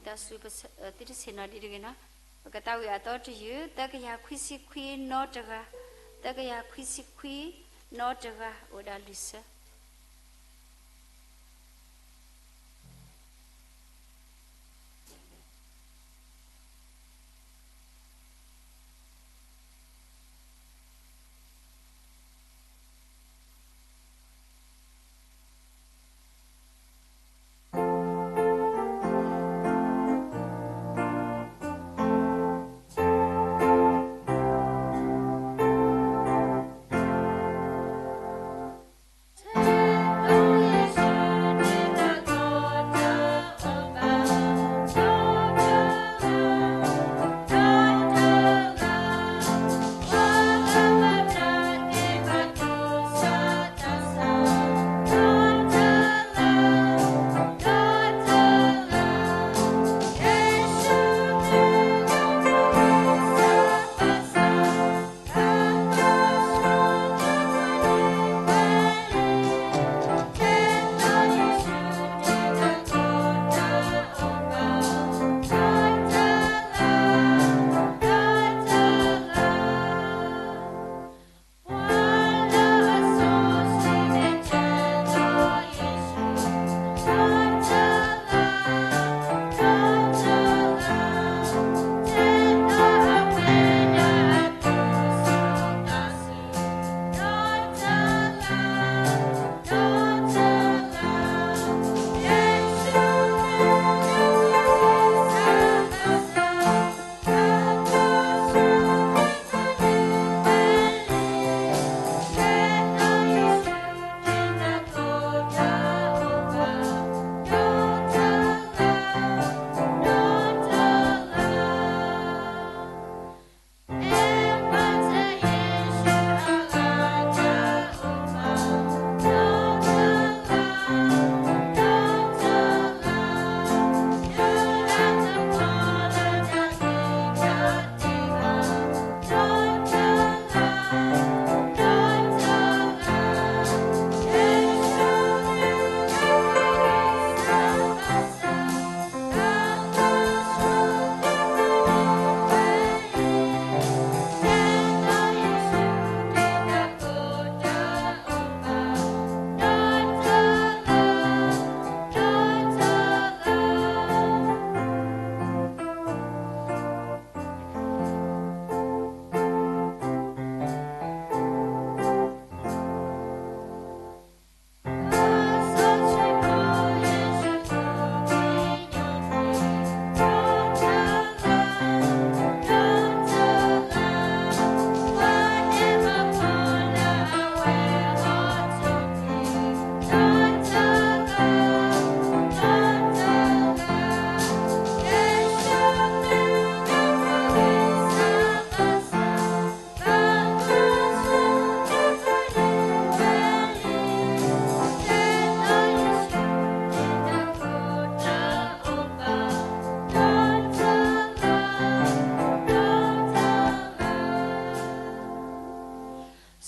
ဒီးစူးပသးသုတဆ့ၣ်နီၤဒံးတဂ့ၤနီၤ. ပကသးဝံၣ်အသီတယုၢ်, သၢကယၤခွံဆံခွံနီတဂၤ, သၢကယၤခွံဆံခွံနီတဂၤ အိၣ်ဒၣ်လွံၢ်ဆၢ.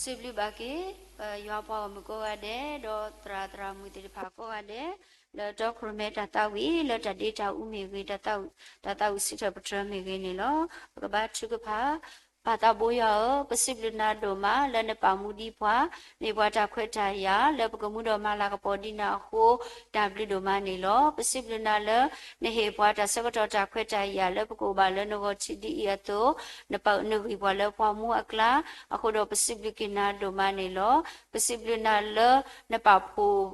စံးဘျုးဘၣ်က့ၤ ပယွၤပှၤဂီၢ်မုၢ်ကိးဂၤဒဲး ဒီးသရၣ်သရၣ်မုၣ်သ့ၣ်တဖၣ်ကိးဂၤဒဲး လၢတီခိၣ်ရိၣ်မဲတၢ်သးဝံၣ် လၢတၢ်ဒ့တၢ်အူမ့ၢ်ဂ့ၤ တၢ်သးဝံၣ်စံးထီၣ်ပတြၢၤမ့ၢ်ဂ့ၤန့ၣ်လီၤ. ပကဘါထုကဖၣ် ပၢ်သးဘိယွၤဧၢ, ပစံးဘျုးနၤဒိၣ်မး လၢနပာ်မူဒံးပှၤ မ့ၢ်ပှၤတၢ်ခွဲးတၢ်ယာ် လၢပကမူဒီးမၤလၤကပီၤဒ်နၤအဃိ တၢ်ဘျုးဒိၣ်မးန့ၣ်လီၤ. ပစံးဘျုးနၤလၢ နဟ့ၣ်ပှၤတၢ်ဆၢကတီၢ်တၢ်ခွဲးတၢ်ယာ် လၢပကအိၣ်ဘၣ်လၢနဂီၢ်ထံးဒ်အံၤအသိး နပာ်နဂံၢ်ပှၤလၢပှၤမူအကျါ အဃိဒီးပစံးဘျုးက့ၤနၤဒိၣ်မးန့ၣ်လီၤ. ပစံးဘျုးနၤလၢ နပာ်ဖှိၣ်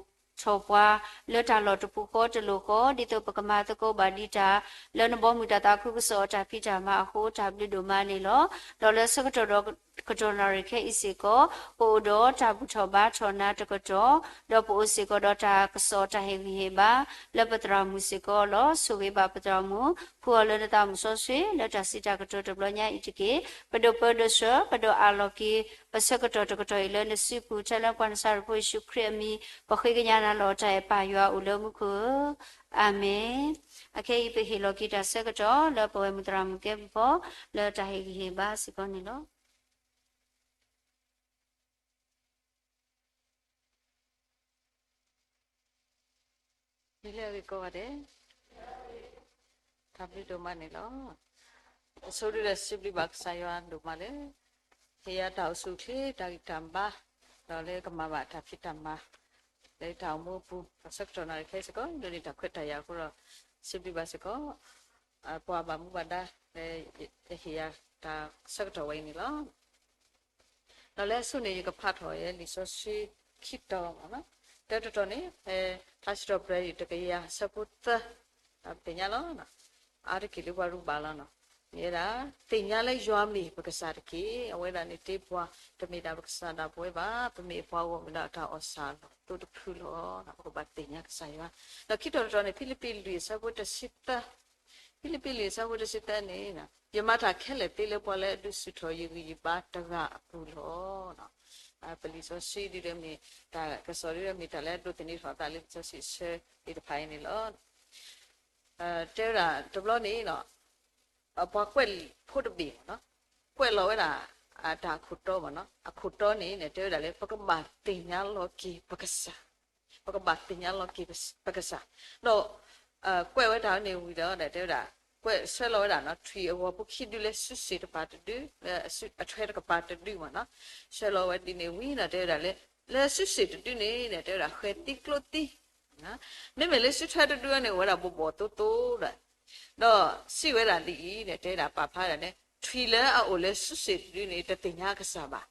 ထီၣ်ပှၤ လၢတၢ်လီၢ်တပူၤဃီတလိၤဃီ ဒ်သိးပကမၤသကိးဘၣ်ဒံးတၢ် လၢနဘီမုၢ်တၢ်သးခုကစီၣ်အတၢ်ဖံးတၢ်မၤအဃိ တၢ်ဘျုးဒိၣ်မးန့ၣ်လီၤ. ဒီးလၢဆၢကတီၢ်ဒီးကတီၢ်နၣ်ရံၣ်ခဲအံၤစ့ၢ်ကီး ပအိၣ်ဒီးတၢ်ဘူၣ်ထီၣ်ဘါထီၣ်နၤတကတီၢ် ဒီးပအိၣ်စ့ၢ်ကီးဒီးတၢ်ကစီၣ်တၢ်ဟ့ၣ်ဂံၢ်ဟ့ၣ်ဘါ လၢပသရၣ်မုၣ်စ့ၢ်ကီးလီၤ. ဆိၣ်ဂ့ၤဘၣ်ပသရၣ်မုၣ် ဖှူအီၤလၢနသးမုၢ်စီဆှံ လၢတၢ်စံးတၢ်ကတိၤတဘျီညါအံၤတက့ၢ်. ပဒိၣ်ပၢဒိၣ်ဆှၢ ပဒိၣ်အးလီၤက့ၤ ပဆၢကတီၢ်တကတီၢ်အံၤလၢနစုပူၤ ထဲလၢပှၤနစၤရ့းဖိယ့ၣ်ၡူးခရံာ်အမံၤ ပဃ့ကညးနၤလီၤတၢ်အဲၣ်ပၢ်ယွၤအိၣ်လၢမူခိၣ်ဧၢ, အၤမ့ၣ်. အခဲအံၤပဟ့ၣ်လီၤက့ၤတၢ်ဆၢကတီၢ် လၢပဝဲမုၢ်သရၣ်မုၣ်ကဲပူၤဖီ လၢတၢ်ဟ့ၣ်ဂံၢ်ဟ့ၣ်ဘါစ့ၢ်ကီးန့ၣ်လီၤ. လၢအဂ့ၢ်ကိးဂၤဒဲး, တၢ်ဘျုးဒိၣ်မးန့ၣ်လီၤ. အဆိဒုဒီးစံးဘျုးဘၣ်ကစၢ်ယွၤဒိၣ်မးလၢ ဟ့ၣ်ယၤတၢ်အိၣ်ဆူၣ်အိၣ်ချ့ တၢ်ဂံၢ်တၢ်ဘါ, ဒီးလၢကမၤဘၣ်တၢ်ဖံးတၢ်မၤ လၢတၢ်အိၣ်မူအပူၤ တၢ်ဆၢကတီၢ်နၣ်ရံၣ်ခဲအံၤစ့ၢ်ကီး ဒိးန့ၢ်တၢ်ခွဲးတၢ်ယာ်အဃိဒီး စံးဘျုးဘၣ်စ့ၢ်ကီး ပှၤဘၣ်မူဘၣ်ဒါ လၢယဟ့ၣ်ယၤတၢ်ဆၢကတီၢ်ဝဲအံၤန့ၣ်လီၤ. ဒီးလၢအဆိန့ၣ် ယကဖးထီၣ်ယဲလံာ်စီဆှံခံတီၤမ့ၢ်နီၤ, တၢတတီၤန့ၣ် ဖဲထါစံးထီၣ်ပတြၢၤ တကယၤအဆၢဖိသၢ, ဒီးပသ့ၣ်ညါလီၤ. အါတက့ၢ်လၢပှၤရူၢ်ဘၣ်လီၤနီၤ, မ့ၢ်ဝဲဒၣ် သ့ၣ်ညါလၢယွၤမ့ၢ်ပကစၢ်တက့ၢ်. အဝဲဒၣ်န့ၣ်တ့ပှၤ တမ့ၢ်ဒၣ်ပကစၢ်ဒၣ်ပဝဲဘၣ်, ပမ့ၢ်ပှၤဂီၢ်မုၢ်ဒီးတၢ်အီၣ်စၢ်အလီၢ်သိတဖုလီၤ. ပကဘၣ်သ့ၣ်ညါကစၢ်ယွၤ. ဒီးခံတီၤတတီၤန့ၣ် ဖံလံးပံးလွံၢ်အဆၢဖိတဆံသၢ, ဖံလံးပံးလွံၢ်အဆၢဖိတဆံသၢန့ၣ်, ယမၤတၢ်ခဲလၢာ်သ့လၢပှၤလၢအဒုးဆူၣ်ထီၣ်ယဂံၢ်ယဘါတဂၤအပူၤလီၤ. ပလံာ်စီဆှံဒ်ဒီးမ့ၢ်တၢ်ကစီၣ်ဒ်ဒီးမ့ၢ်တၢ်လၢအဒိးသန့ၤထီၣ်အသးလၢလံာ်စီဆှံအဆၢသ့ၣ်တဖၣ်အံၤန့ၣ်လီၤ. တဲဝဲဒၣ်တဘျီန့ၣ် ပှၤကွဲးဖိတဘ့ၣ်မ့ၢ်နီၤ, ကွဲးလီၤဝဲဒၣ် တၢ်အခိၣ်တီမ့ၢ်နီၤ, အခိၣ်တီန့ၣ်န့ၣ် တဲဝဲဒၣ်လၢ ပကဘၣ်သ့ၣ်ညါလီၤက့ၤပကစၢ်, ပကဘၣ်သ့ၣ်ညါလီၤက့ၤပကစၢ်, ဒီး ကွဲးဝဲဒၣ်န့ၣ်ဝံၤဒီး တဲဝဲဒၣ် ကွဲးဆှၢလီၤဝဲဒၣ်နီၤ ထွံၣ်အဂီၤဖိခံဒုလၢစုစ့ၣ်တပၤတဒု, လၢအထွဲတကပၤတဒုမ့ၢ်နီၤ, ဆှၢလီၤဝဲဒ်န့ၣ်ဝံၤဒီး တဲဝဲဒၣ်လၢ လၢစုစ့ၣ်တဒုန့ၣ် တဲဝဲဒၣ် ဃဲၤသံကျိသံ မ့မ့ၢ်လၢစုထွဲတဒုန့ၣ် အိၣ်ဝဲဒၣ်ဘိးဘိးသိသိဒီး, ဒီးစံးဝဲဒၣ်ဒ်အံၤန့ၣ် တဲဝဲဒၣ်ပာ်ဖျါဒၣ်န့ၣ် ထွံၣ်လၢအအိၣ်လၢစုစ့ၣ်တဒုန့ၣ် တသ့ၣ်ညါအကစၢ်ဘၣ်.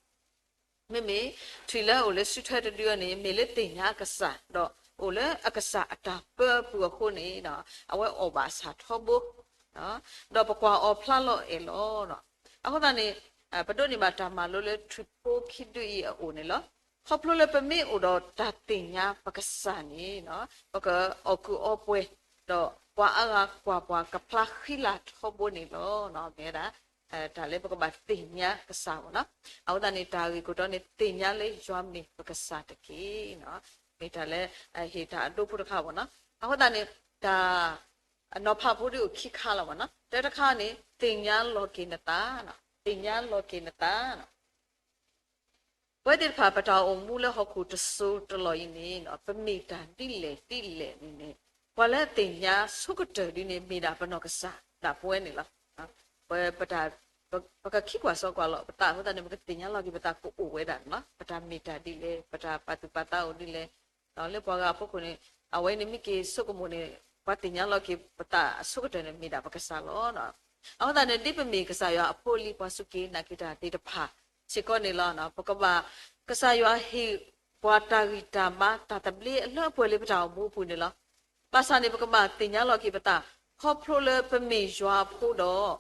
မ့မ့ၢ်ထွံၣ်လၢအအိၣ်လၢစုထွဲတဒုအံၤန့ၣ် မ့ၢ်လၢသ့ၣ်ညါအကစၢ်, ဒီးအိၣ်လၢအကစၢ်အတၢ်ပၢအပူၤအဃိန့ၣ် အဝဲအီၣ်ဘၣ်အဆၣ်ထီဘိ, ဒီးပကွၢ်အီၤဖျါလီၤအဲၣ်လီၤ. အဃိသတးန့ၣ် ပဒိးန့ၢ်ဘၣ်တၢ်မၤလိလၢထွံၣ်ဖိခံဒုအံၤအအိၣ်န့ၣ်လီၤ. ခီဖျိလၢပမ့ၢ်အိၣ်ဒီးတၢ်သ့ၣ်ညါပကစၢ်န့ၣ် ပကအီၣ်ကုၢ်အီပှဲၤ, ဒီးပှၤအါဂၤကွၢ်ပှၤကဖျါဃံလၤထီဘိန့ၣ်လီၤ. မ့ၢ်ဝဲဒၣ် တၢ်လၢပကဘၣ်သ့ၣ်ညါကစၢ်မ့ၢ်နီၤ. အဃိသတးန့ၣ် တၢ်ဂ့ၢ်ခိၣ်တီန့ၣ် သ့ၣ်ညါလၢယွၤမ့ၢ်ပကစၢ်တက့ၢ်. မ့ၢ်တၢ်လၢ ဟ့ၣ်တၢ်အဒိဖိတခါမ့ၢ်နီၤ. အဃိသတးန့ၣ် တၢ် နီၤဖးဖိဒ်အိၣ်ခံခါလီၤမ့ၢ်နီၤ. တၢတခါန့ၣ် သ့ၣ်ညါလီၤက့ၤနသး, သ့ၣ်ညါလီၤက့ၤနသး ပဝဲသ့ၣ်တဖၣ် ပတၢ်အိၣ်မူလၢဟီၣ်ခိၣ်တစိၤတလီၢ်အံၤန့ၣ် ပမ့ၢ်တၢ်ဒ်လဲၣ်ဒ်လဲၣ်န့ၣ်န့ၣ် ပှၤလၢအသ့ၣ်ညါဆိကတၢၢ်ဒ်န့ၣ် မ့ၢ်ဒၣ်ပနီၢ်ကစၢ်ဒၣ်ပဝဲန့ၣ်လီၤ. ပ ပကခံကွၢ်စီကွၢ်လီၤပသးအဃိသတးန့ၣ် ပကသ့ၣ်ညါလီၤက့ၤပသးကအိၣ်ဝဲဒၣ်န့ၣ်လီၤ. ပတၢ်မ့ၢ်တၢ်ဒ်လဲၣ်, ပတၢ်ပာ်သူၣ်ပာ်သးအိၣ်ဒ်လဲၣ်, ဒီးလၢပှၤဂၤအဖီခိၣ်န့ၣ် အဝဲန့ၣ်မ့ၢ်က့ၤဆိကမိၣ်န့ၣ် ပှၤသ့ၣ်ညါလီၤက့ၤပသးအဆိကတၢၢ်န့ၣ် မ့ၢ်ဒၣ်ပကစၢ်လီၤ. အဃိသတးန့ၣ် ဒ်ပမ့ၢ်ကစၢ်ယွၤအဖိအလံၤ ပှၤစူၢ်က့ၤနာ်က့ၤတၢ်သ့ၣ်တဖၣ်စ့ၢ်ကီးန့ၣ်လီၤ. ပကဘၣ် ကစၢ်ယွၤဟ့ၣ်ပှၤတၢ်ဂံၢ်တၢ်ဘါ တၢ်သဘျ့အလၢအပှဲၤလၢပတၢ်အိၣ်မူအပူၤန့ၣ်လီၤ. ဘၣ်ဆၣ်န့ၣ် ပကဘၣ်သ့ၣ်ညါလီၤက့ၤပသး ခီဖျိလၢပမ့ၢ်ယွၤအဖိဒီး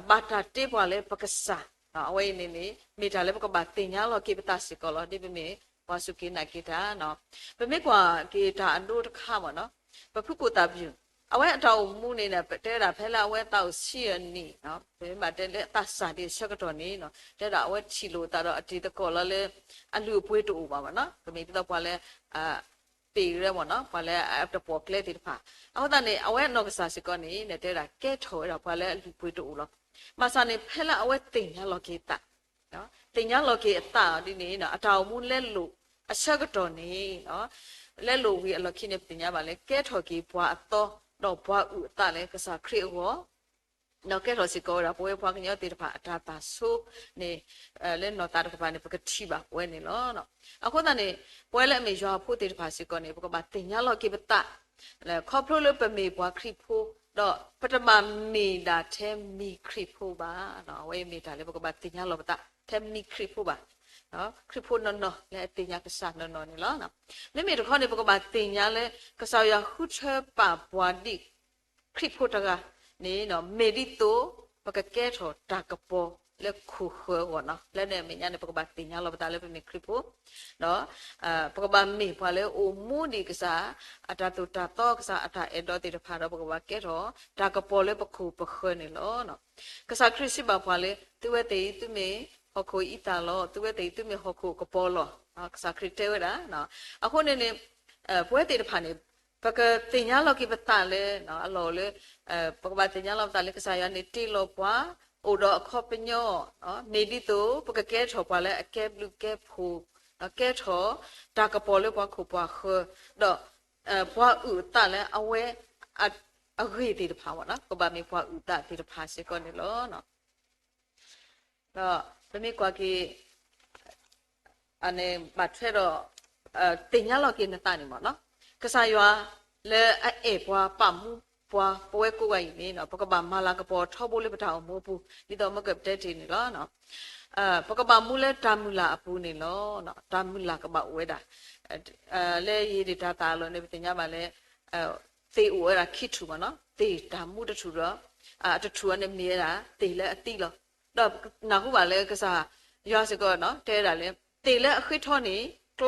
ဘၣ်တၢ်တ့ပှၤလၢပကစၢ်, အဝဲအံၤန့ၣ်န့ၣ် မ့ၢ်တၢ်လၢပကဘၣ်သ့ၣ်ညါလီၤက့ၤပသးစ့ၢ်ကီးလီၤ. ဒ်ပမ့ၢ်ပှၤစူၢ်က့ၤနာ်က့ၤတၢ် ပမ့ၢ်ကွၢ်က့ၤတၢ်အဒိတခါမ့ၢ်နီၤ, ပဖုကိၣ်သၣ်ဘျုး အဝဲအတၢ်အိၣ်မူန့ၣ် တဲဝဲဒၣ်ဖဲလၢအဝဲသးအိၣ်ဆံးအနံၣ်, ပမ့ၢ်ဘၣ်တဲလၢအသးစၢ်ဒံးအဆၢကတီၢ်န့ၣ် တဲဝဲဒၣ်အဝဲထံၣ်လိာ်အသးဒီးအတံၤသကိးလီၤလၢ အလုၢ်အပှ့ၤတအိၣ်ဘၣ်မ့ၢ်နီၤ, ပမ့ၢ်ဒ်သိးပှၤလၢ ပ့ၤရဲမ့ၢ်နီၤ, ပှၤလၢအတပိာ်ကျဲသ့ၣ်တဖၣ်. အဃိသတးန့ၣ် အဝဲအနီၢ်ကစၢ်စ့ၢ်ကီးန့ၣ် တဲဝဲဒၣ်ကဲထီၣ်ဝဲဒၣ်ပှၤလၢအလုၢ်အပှ့ၤတအိၣ်လီၤ. ဘၣ်ဆၣ်န့ၣ် ဖဲလၢအဝဲသ့ၣ်ညါလီၤက့ၤအသး သ့ၣ်ညါလီၤက့ၤအသးဒ်န့ၣ် အတၢ်အိၣ်မူလဲလိာ်အဆၢကတီၢ်န့ၣ် လဲလိာ်ဝံၤအလီၢ်ခံန့ၣ် ပသ့ၣ်ညါဘၣ်လၢ ကဲထီၣ်က့ၤပှၤအသီ ဒီးပှၤအုၣ်အသးလၢကစၢ်ခရံာ်အဂီၢ်, ဒီးကဲထီၣ်စ့ၢ်ကီးဝဲဒၣ် ပဝဲပှၤကညီသ့ၣ်တဖၣ်အတၢ်သးဆိန့ၣ် လၢနီၢ်သးတကပၤန့ၣ် ပကထံၣ်ဘၣ်ပဝဲန့ၣ်လီၤ. အဃိသတးန့ၣ် ပဝဲလၢအမ့ၢ်ယွၤအဖိသ့ၣ်တဖၣ်စ့ၢ်ကီးန့ၣ် ပကဘၣ်သ့ၣ်ညါလီၤက့ၤပသး ခီဖျိလၢပမ့ၢ်ပှၤခရံာ်ဖိ ဒီးပတဘၣ်မ့ၢ်ဒၣ်ထဲမံၤခရံာ်ဖိဘၣ်. အဝဲအံၤမ့ၢ်တၢ်လၢပကဘၣ်သ့ၣ်ညါလီၤပသး ထဲမံၤခရံာ်ဖိဘၣ်. ခရံာ်ဖိနီၢ်နီၢ်လၢအသ့ၣ်ညါကစၢ်နီၢ်နီၢ်န့ၣ်လီၤ. မ့မ့ၢ်တခီန့ၣ် ပကဘၣ်သ့ၣ်ညါလၢ ကစၢ်ယွၤဃုထၢပာ်ပှၤဒ် ခရံာ်ဖိတဂၤန့ၣ် မ့ၢ်ဒ်သိး ပကကဲထီၣ်တၢ်ကပီၤလၢခိၣ်ဃၢၤအဂီၢ်နီၤ. လၢန့ၣ်အမဲာ်ညါန့ၣ် ပကဘၣ်သ့ၣ်ညါလီၤပသးလၢပမ့ၢ်ခရံာ်ဖိ ဒီး ပကဘၣ်မ့ၢ်ပှၤလၢအိၣ်မူဒံးကစၢ် အတၢ်သိၣ်တၢ်သီ ကစၢ်အတၢ်အဲၣ်ဒိးသ့ၣ်တဖၣ်ဒီး ပကဘၣ်ကဲထီၣ်တၢ်ကပီၤလၢပခိၣ်ပဃၢၤန့ၣ်လီၤ. ကစၢ်ခရံာ်စံးဘၣ်ပှၤလၢ သုဝဲသ့ၣ်အံၤသုမ့ၢ်ဟီၣ်ခိၣ်အံသၣ်လီၤ. သုဝဲသ့ၣ်အံၤသုမ့ၢ်ဟီၣ်ခိၣ်အကပီၤလီၤ. ကစၢ်ခရံာ်တဲဝဲဒၣ် အဃိန့ၣ်န့ၣ် ပဝဲသ့ၣ်တဖၣ်န့ၣ် ပကသ့ၣ်ညါလီၤက့ၤပသးလၢ အလီၢ်လၢ ပကဘၣ်သ့ၣ်ညါလီၤပသးလၢကစၢ်ယွၤန့ၣ်တ့လီၤပှၤ အိၣ်ဒီးအခီပညီ မ့ၢ်ဒ်သိး ပကကဲထီၣ်ပှၤလၢအကဲဘျုးကဲဖှိၣ် ကဲထီၣ်တၢ်ကပီၤလၢပှၤခိၣ်ပှၤဃၢၤ ဒီး ပှၤအုၣ်အသးလၢအဝဲ အ အဂ့ၢ်သ့ၣ်တဖၣ်မ့ၢ်နီၤ ကဘၣ်မ့ၢ်ပှၤအုၣ်သးသ့ၣ်တဖၣ်စ့ၢ်ကီးန့ၣ်လီၤ. ဒီးပမ့ၢ်ကွၢ်က့ၤ အန့ၣ်ဘၣ်ထွဲဒီး သ့ၣ်ညါလီၤက့ၤနသးန့ၣ်မ့ၢ်နီၤ ကစၢ်ယွၤလၢအအဲၣ်ပှၤပာ်မူပှၤ ပဝဲကိးဂၤအံၤန့ၣ် ပကဘၣ်မၤလၤကပီၤထီဘိလၢပတၢ်အိၣ်မူအပူၤ ဒ်သိးမ့ၢ်ကပတဲတ့ၢ်န့ၣ်လီၤ. ပကဘၣ်မူလၢတၢ်မုၢ်လၢ်အပူၤန့ၣ်လီၤ. တၢ်မုၢ်လၢ်ကဘၣ်အိၣ်ဝဲဒၣ် လၢယံာ်ဒံးတၢ်သးအလီၢ်န့ၣ် ပသ့ၣ်ညါဘၣ်လၢ သ့ၣ်အိၣ်ဝဲဒၣ်ခံထူၣ်မ့ၢ်နီၤ သ့ၣ်တၢ်မူတထူၣ်ဒီး အတထူၣ်အန့ၣ်မ့ၢ်ဝဲဒၣ် သ့ၣ်လၢအသံလီၤ. ဒီးနၢ်ဟူဘၣ်လၢကစၢ်ယွၤစ့ၢ်ကီးတဲဝဲဒၣ်လၢ သ့ၣ်လၢအဃ့ထီန့ၣ် ကျီ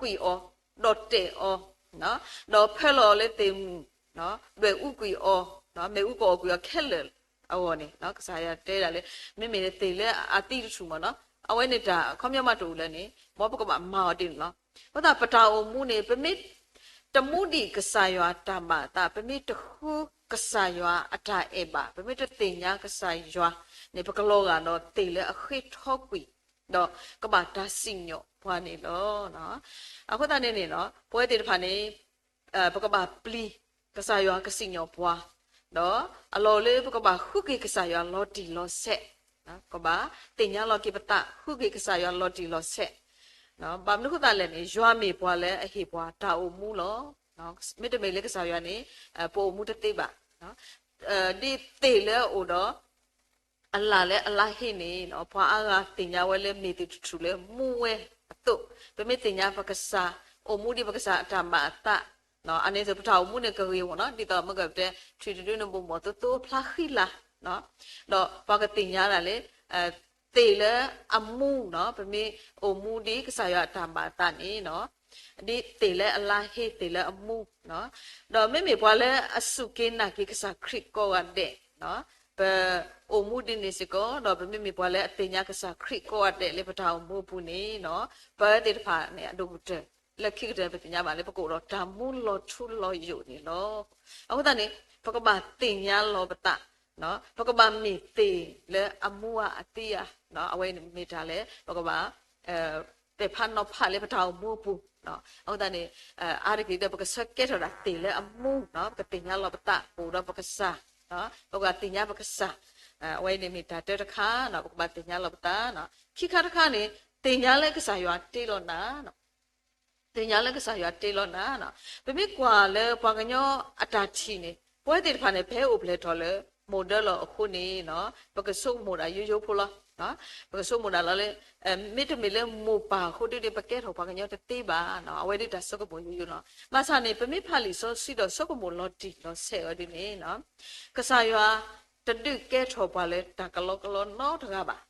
ကွံာ်အီၤ ဒီးတဲာ်အီၤ ဒီးဖၢလီၤအီၤလၢသ့ၣ်မုၢ် ဒွဲၣ်အူကွံာ်အီၤ မ့ၣ်အူကအီၣ်ကွံာ်အီၤခဲလၢာ်အဂီၢ်န့ၣ် ကစၢ်ယွၤတဲဝဲဒၣ်လၢ မ့မ့ၢ်သ့ၣ်လၢအသံတထူၣ်မ့ၢ်နီၤ အဝဲန့ၣ်တၢ်အခီပညီမ့ၢ်တအိၣ်လၢၤန့ၣ် မ်ပကဘၣ်မၤအီၤဒ်န့ၣ်လီၤ. အဃိသတးပတၢ်အိၣ်မူန့ၣ် ပမ့ၢ်တမူဒံးကစၢ်ယွၤတၢ်ဘၣ်အသး ပမ့ၢ်တဃုကစၢ်ယွၤအတၢ်အဲၣ်ဘၣ် ပမ့ၢ်တသ့ၣ်ညါကစၢ်ယွၤန့ၣ် ပကလီၤဂာ်ဒီးသ့ၣ်လၢအဃ့ထီကွံာ် ဒီးကဘၣ်တၢ်စံၣ်ညီၣ်ပှၤန့ၣ်လီၤ. အဃိသတးန့ၣ်န့ၣ် ပဝဲသ့ၣ်တဖၣ်န့ၣ် ပကဘၣ်ပျံၤ ကစၢ်ယွၤကစံၣ်ညီၣ်ပှၤ ဒီးအလီၢ်လၢပကဘၣ်ဃုက့ၤကစၢ်ယွၤလီၤတံၢ်လီၤဆဲး ကဘၣ်သ့ၣ်ညါလီၤက့ၤပသး ဃုက့ၤကစၢ်ယွၤလီၤတံၢ်လီၤဆဲး ဘၣ်မနုၤဃိသတးလဲၣ်န့ၣ် ယွၤမ့ၢ်ပှၤလၢအဟ့ၣ်ပှၤတၢ်အိၣ်မူလီၤ. မ့တမ့ၢ်လၢကစၢ်ယွၤန့ၣ် ပအိၣ်မူတသ့ဘၣ်. ဒ်သ့ၣ်လၢအအိၣ်ဒီး အလၣ်လၢအလါဟ့န့ၣ် ပှၤအါဂၤသ့ၣ်ညါဝဲလၢမ့ၢ်သ့ၣ်တထူၣ်လၢမူဝဲအသိး, ပမ့ၢ်သ့ၣ်ညါပကစၢ် အိၣ်မူဒ်ပကစၢ်အတၢ်ဘၣ်အသး, အန့ၣ်စ့ၢ်ပတၢ်အိၣ်မူန့ၣ်ကဂ့ၤမ့ၢ်နီၤ, ဒ်သိးမ့ၢ်ကတဲ ထွံၣ်တဒုန့ၣ်ဘိးဘိးသိသိဖျါဃံလၤ, ဒီးပှၤကသ့ၣ်ညါဒၣ်လၢ သ့ၣ်လၢအမူနီၤ, ပမ့ၢ်အိၣ်မူဒ်ကစၢ်ယွၤအတၢ်ဘၣ်အသးန့ၣ်နီၤ, ဒ်သ့ၣ်လၢအလါဟ့ သ့ၣ်လၢအမူ, ဒီးမ့မ့ၢ်ပှၤလၢအစူၢ်က့ၤနာ်က့ၤကစၢ်ခရံာ်ကိးဂၤဒဲး, ပအိၣ်မူဒ်န့ၣ်စ့ၢ်ကီး, ဒီးပမ့မ့ၢ်ပှၤလၢအသ့ၣ်ညါကစၢ်ခရံာ်ကိးဂၤဒဲးလၢပတၢ်အိၣ်မူအပူၤန့ၣ်နီၤ, ပသ့ၣ်တဖၣ်န့ၣ် အဒိၣ်ကတၢၢ်လၢခံကတၢၢ် ပသ့ၣ်ညါဘၣ်လၢပကအိၣ်ဒီးတၢ်မူလီၤထူလီၤယိာ်န့ၣ်လီၤ. အဃိသတးန့ၣ် ပကဘၣ်သ့ၣ်ညါလီၤပသး, ပကဘၣ်မ့ၢ်သ့ၣ်လၢအမူအသံဧါ, အဝဲန့ၣ်မ့ၢ်တၢ်လၢ ပကဘၣ် ပဲာ်ဖးနီၤဖးလၢပတၢ်အိၣ်မူအပူၤ, အဃိသတးန့ၣ် အါတက့ၢ်ဒီး ပကဆၢကဲထီၣ်ဒၣ်သ့ၣ်လၢအမူနီၤ, ပကသ့ၣ်ညါလီၤပသး ပအိၣ်ဒီးပကစၢ်, ပကဘၣ်သ့ၣ်ညါပကစၢ်, အဝဲန့ၣ်မ့ၢ်တၢ်တၢတခါ, ပကဘၣ်သ့ၣ်ညါလီၤပသး, ခံခါတခါန့ၣ် သ့ၣ်ညါလၢကစၢ်ယွၤတ့လီၤနၤ သ့ၣ်ညါလၢကစၢ်ယွၤတ့လီၤနၤ, ပမ့ၢ်ကွၢ်လၢပှၤကညီအတၢ်ထံၣ်န့ၣ် ပဝဲသ့ၣ်တဖၣ်န့ၣ် ဖဲအိၣ်ဖျဲၣ်ထီၣ်လၢ မိၢ်ဒၢလီၤအဃိန့ၣ်, ပကဆိကမိၣ်ဒၣ်ယိယိဖိလီၤ. ပကဆိကမိၣ်ဒၣ်လီၤလၢ မ့တမ့ၢ်လၢမိၢ်ပၢ်အဃိဒ်န့ၣ် ပကဲထီၣ်ပှၤကညီတသ့ဘၣ်, အဝဲဒ်တၢ်ဆိကမိၣ်ယိယိလီၤ. ဘၣ်ဆၣ်န့ၣ် ပမ့ၢ်ဖးလံာ်စီဆှံဒီးဆိကမိၣ်လီၤတံၢ်လီၤဆဲးအီၤဒ်န့ၣ် ကစၢ်ယွၤတဒုးကဲထီၣ်ပှၤလၢတၢ်ကလီကလီနီတဂၤဘၣ်.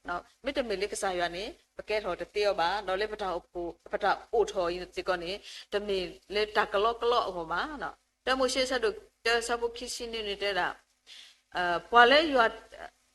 မ့တမ့ၢ်လၢကစၢ်ယွၤန့ၣ် ပကဲထီၣ်တသ့အီၤဘၣ်, ဒီးလၢပတၢ်အိၣ်ဖှိၣ် ပတၢ်အိၣ်ထီၣ်အံၤစ့ၢ်ကီးန့ၣ် တမ့ၢ်လၢတၢ်ကလီကလီအဂီၢ်ဘၣ်. တၢမိၤၡ့ဆၢဒိၣ်တၢဆၢဖိခံဆံနွံန့ၣ်တဲဒၣ် ပှၤလၢယွၤ,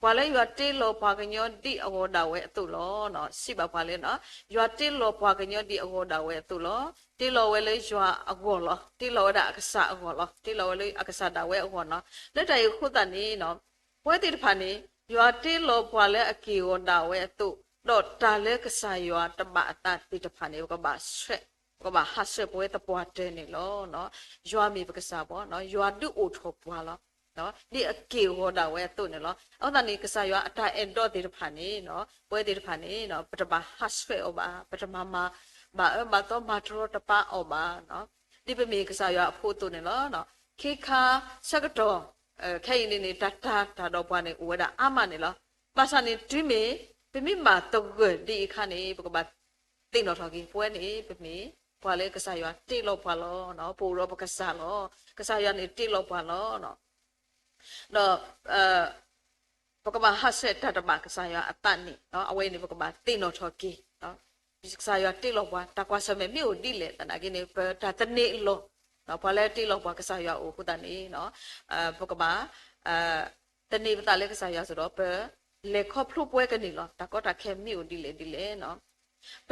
ပှၤလၢယွၤတ့လီၤပှၤကညီဒ်အဂီၢ်ဒၣ်ဝဲအသိးလီၤ. စံးဘၣ်ပှၤလၢ ယွၤတ့လီၤပှၤကညီဒ်အဂီၢ်ဒၣ်ဝဲအသိးလီၤ. တ့လီၤဝဲလၢယွၤအဂီၢ်လီၤ. တ့လီၤဝဲဒၣ်အကစၢ်အဂီၢ်လီၤ. တ့လီၤဝဲလၢအကစၢ်ဒၣ်ဝဲအဂီၢ်နီၤ. လၢတၢ်အံၤအဃိသတးန့ၣ် ပဝဲသ့ၣ်တဖၣ်န့ၣ် ယွၤတ့လီၤပှၤလၢအက့ၢ်အဂီၤဒၣ်ဝဲအသိး, ဒီးတၢ်လၢကစၢ်ယွၤတဘၣ်အသးသ့ၣ်တဖၣ်န့ၣ် ပကဘၣ်ဆှဲး, ပကဘၣ်ဟးဆှဲးပဝဲသပှၢ်တၢၢ်န့ၣ်လီၤ. ယွၤမ့ၢ်ပကစၢ်ဘၣ်, ယွၤဒုးအိၣ်ထီၣ်ပှၤလီၤ. ဒ်အက့ၢ်အဂီၤဒၣ်ဝဲအသိးန့ၣ်လီၤ. အဃိသတးန့ၣ် ကစၢ်ယွၤအတၢ်အဲၣ်ဒိးသ့ၣ်တဖၣ်န့ၣ် ပဝဲသ့ၣ်တဖၣ်န့ၣ် ပတဘၣ်ဟးဆှဲးအီၤဘၣ်, ပတမၤမၤဘၣ်အၢဘၣ်သီမၤတရီတပါအီၤဘၣ်. ဒ်ပမ့ၢ်ကစၢ်ယွၤအဖိအသိးန့ၣ်လီၤ. ခ့ခါဆၢကတီၢ် ခဲအံၤန့ၣ်န့ၣ် တၢ်တၢ်တၢ်ဒီးပှၤန့ၣ် အိၣ်ဝဲဒၣ်အါမးန့ၣ်လီၤ. ဘၣ်ဆၣ်န့ၣ် တုၤမ့ၢ် ပမ့ၢ်ဘၣ်သဂၢၢ်ဒ်အံၤအခါန့ၣ် ပကဘၣ်သ့ၣ်နီၣ်ထီၣ်က့ၤ ပဝဲန့ၣ် ပမ့ၢ်ပှၤလၢကစၢ်ယွၤတ့လီၤပှၤလီၤ. ပအိၣ်ဒီးပကစၢ်လီၤ. ကစၢ်ယွၤန့ၣ်တ့လီၤပှၤလီၤ. ဒီး ပကဘၣ်ဟးဆှဲးတၢ်တဘၣ်ကစၢ်ယွၤအသးန့ၣ် အဝဲန့ၣ် ပကဘၣ်သ့ၣ်နီၣ်ထီၣ်က့ၤ ကစၢ်ယွၤတ့လီၤပှၤ တၢ်ကွၢ်ဆၢၣ်မဲာ်မ့ၢ်အိၣ်ဒ်လဲၣ်သနာ်က့န့ၣ် ပတၢ်သန့ၤအလီၢ် ပှၤလၢတ့လီၤပှၤကစၢ်ယွၤအိၣ်အဃိသတးန့ၣ် ပကဘၣ် သန့ၤပသးလၢကစၢ်ယွၤစ့ၢ်ဒီး ပလဲၤခီဖျိပဝဲကန့ၢ်လီၤ တၢ်ကီတၢ်ခဲမ့ၢ်အိၣ်ဒ်လဲၣ်ဒ်လဲၣ် မ့တ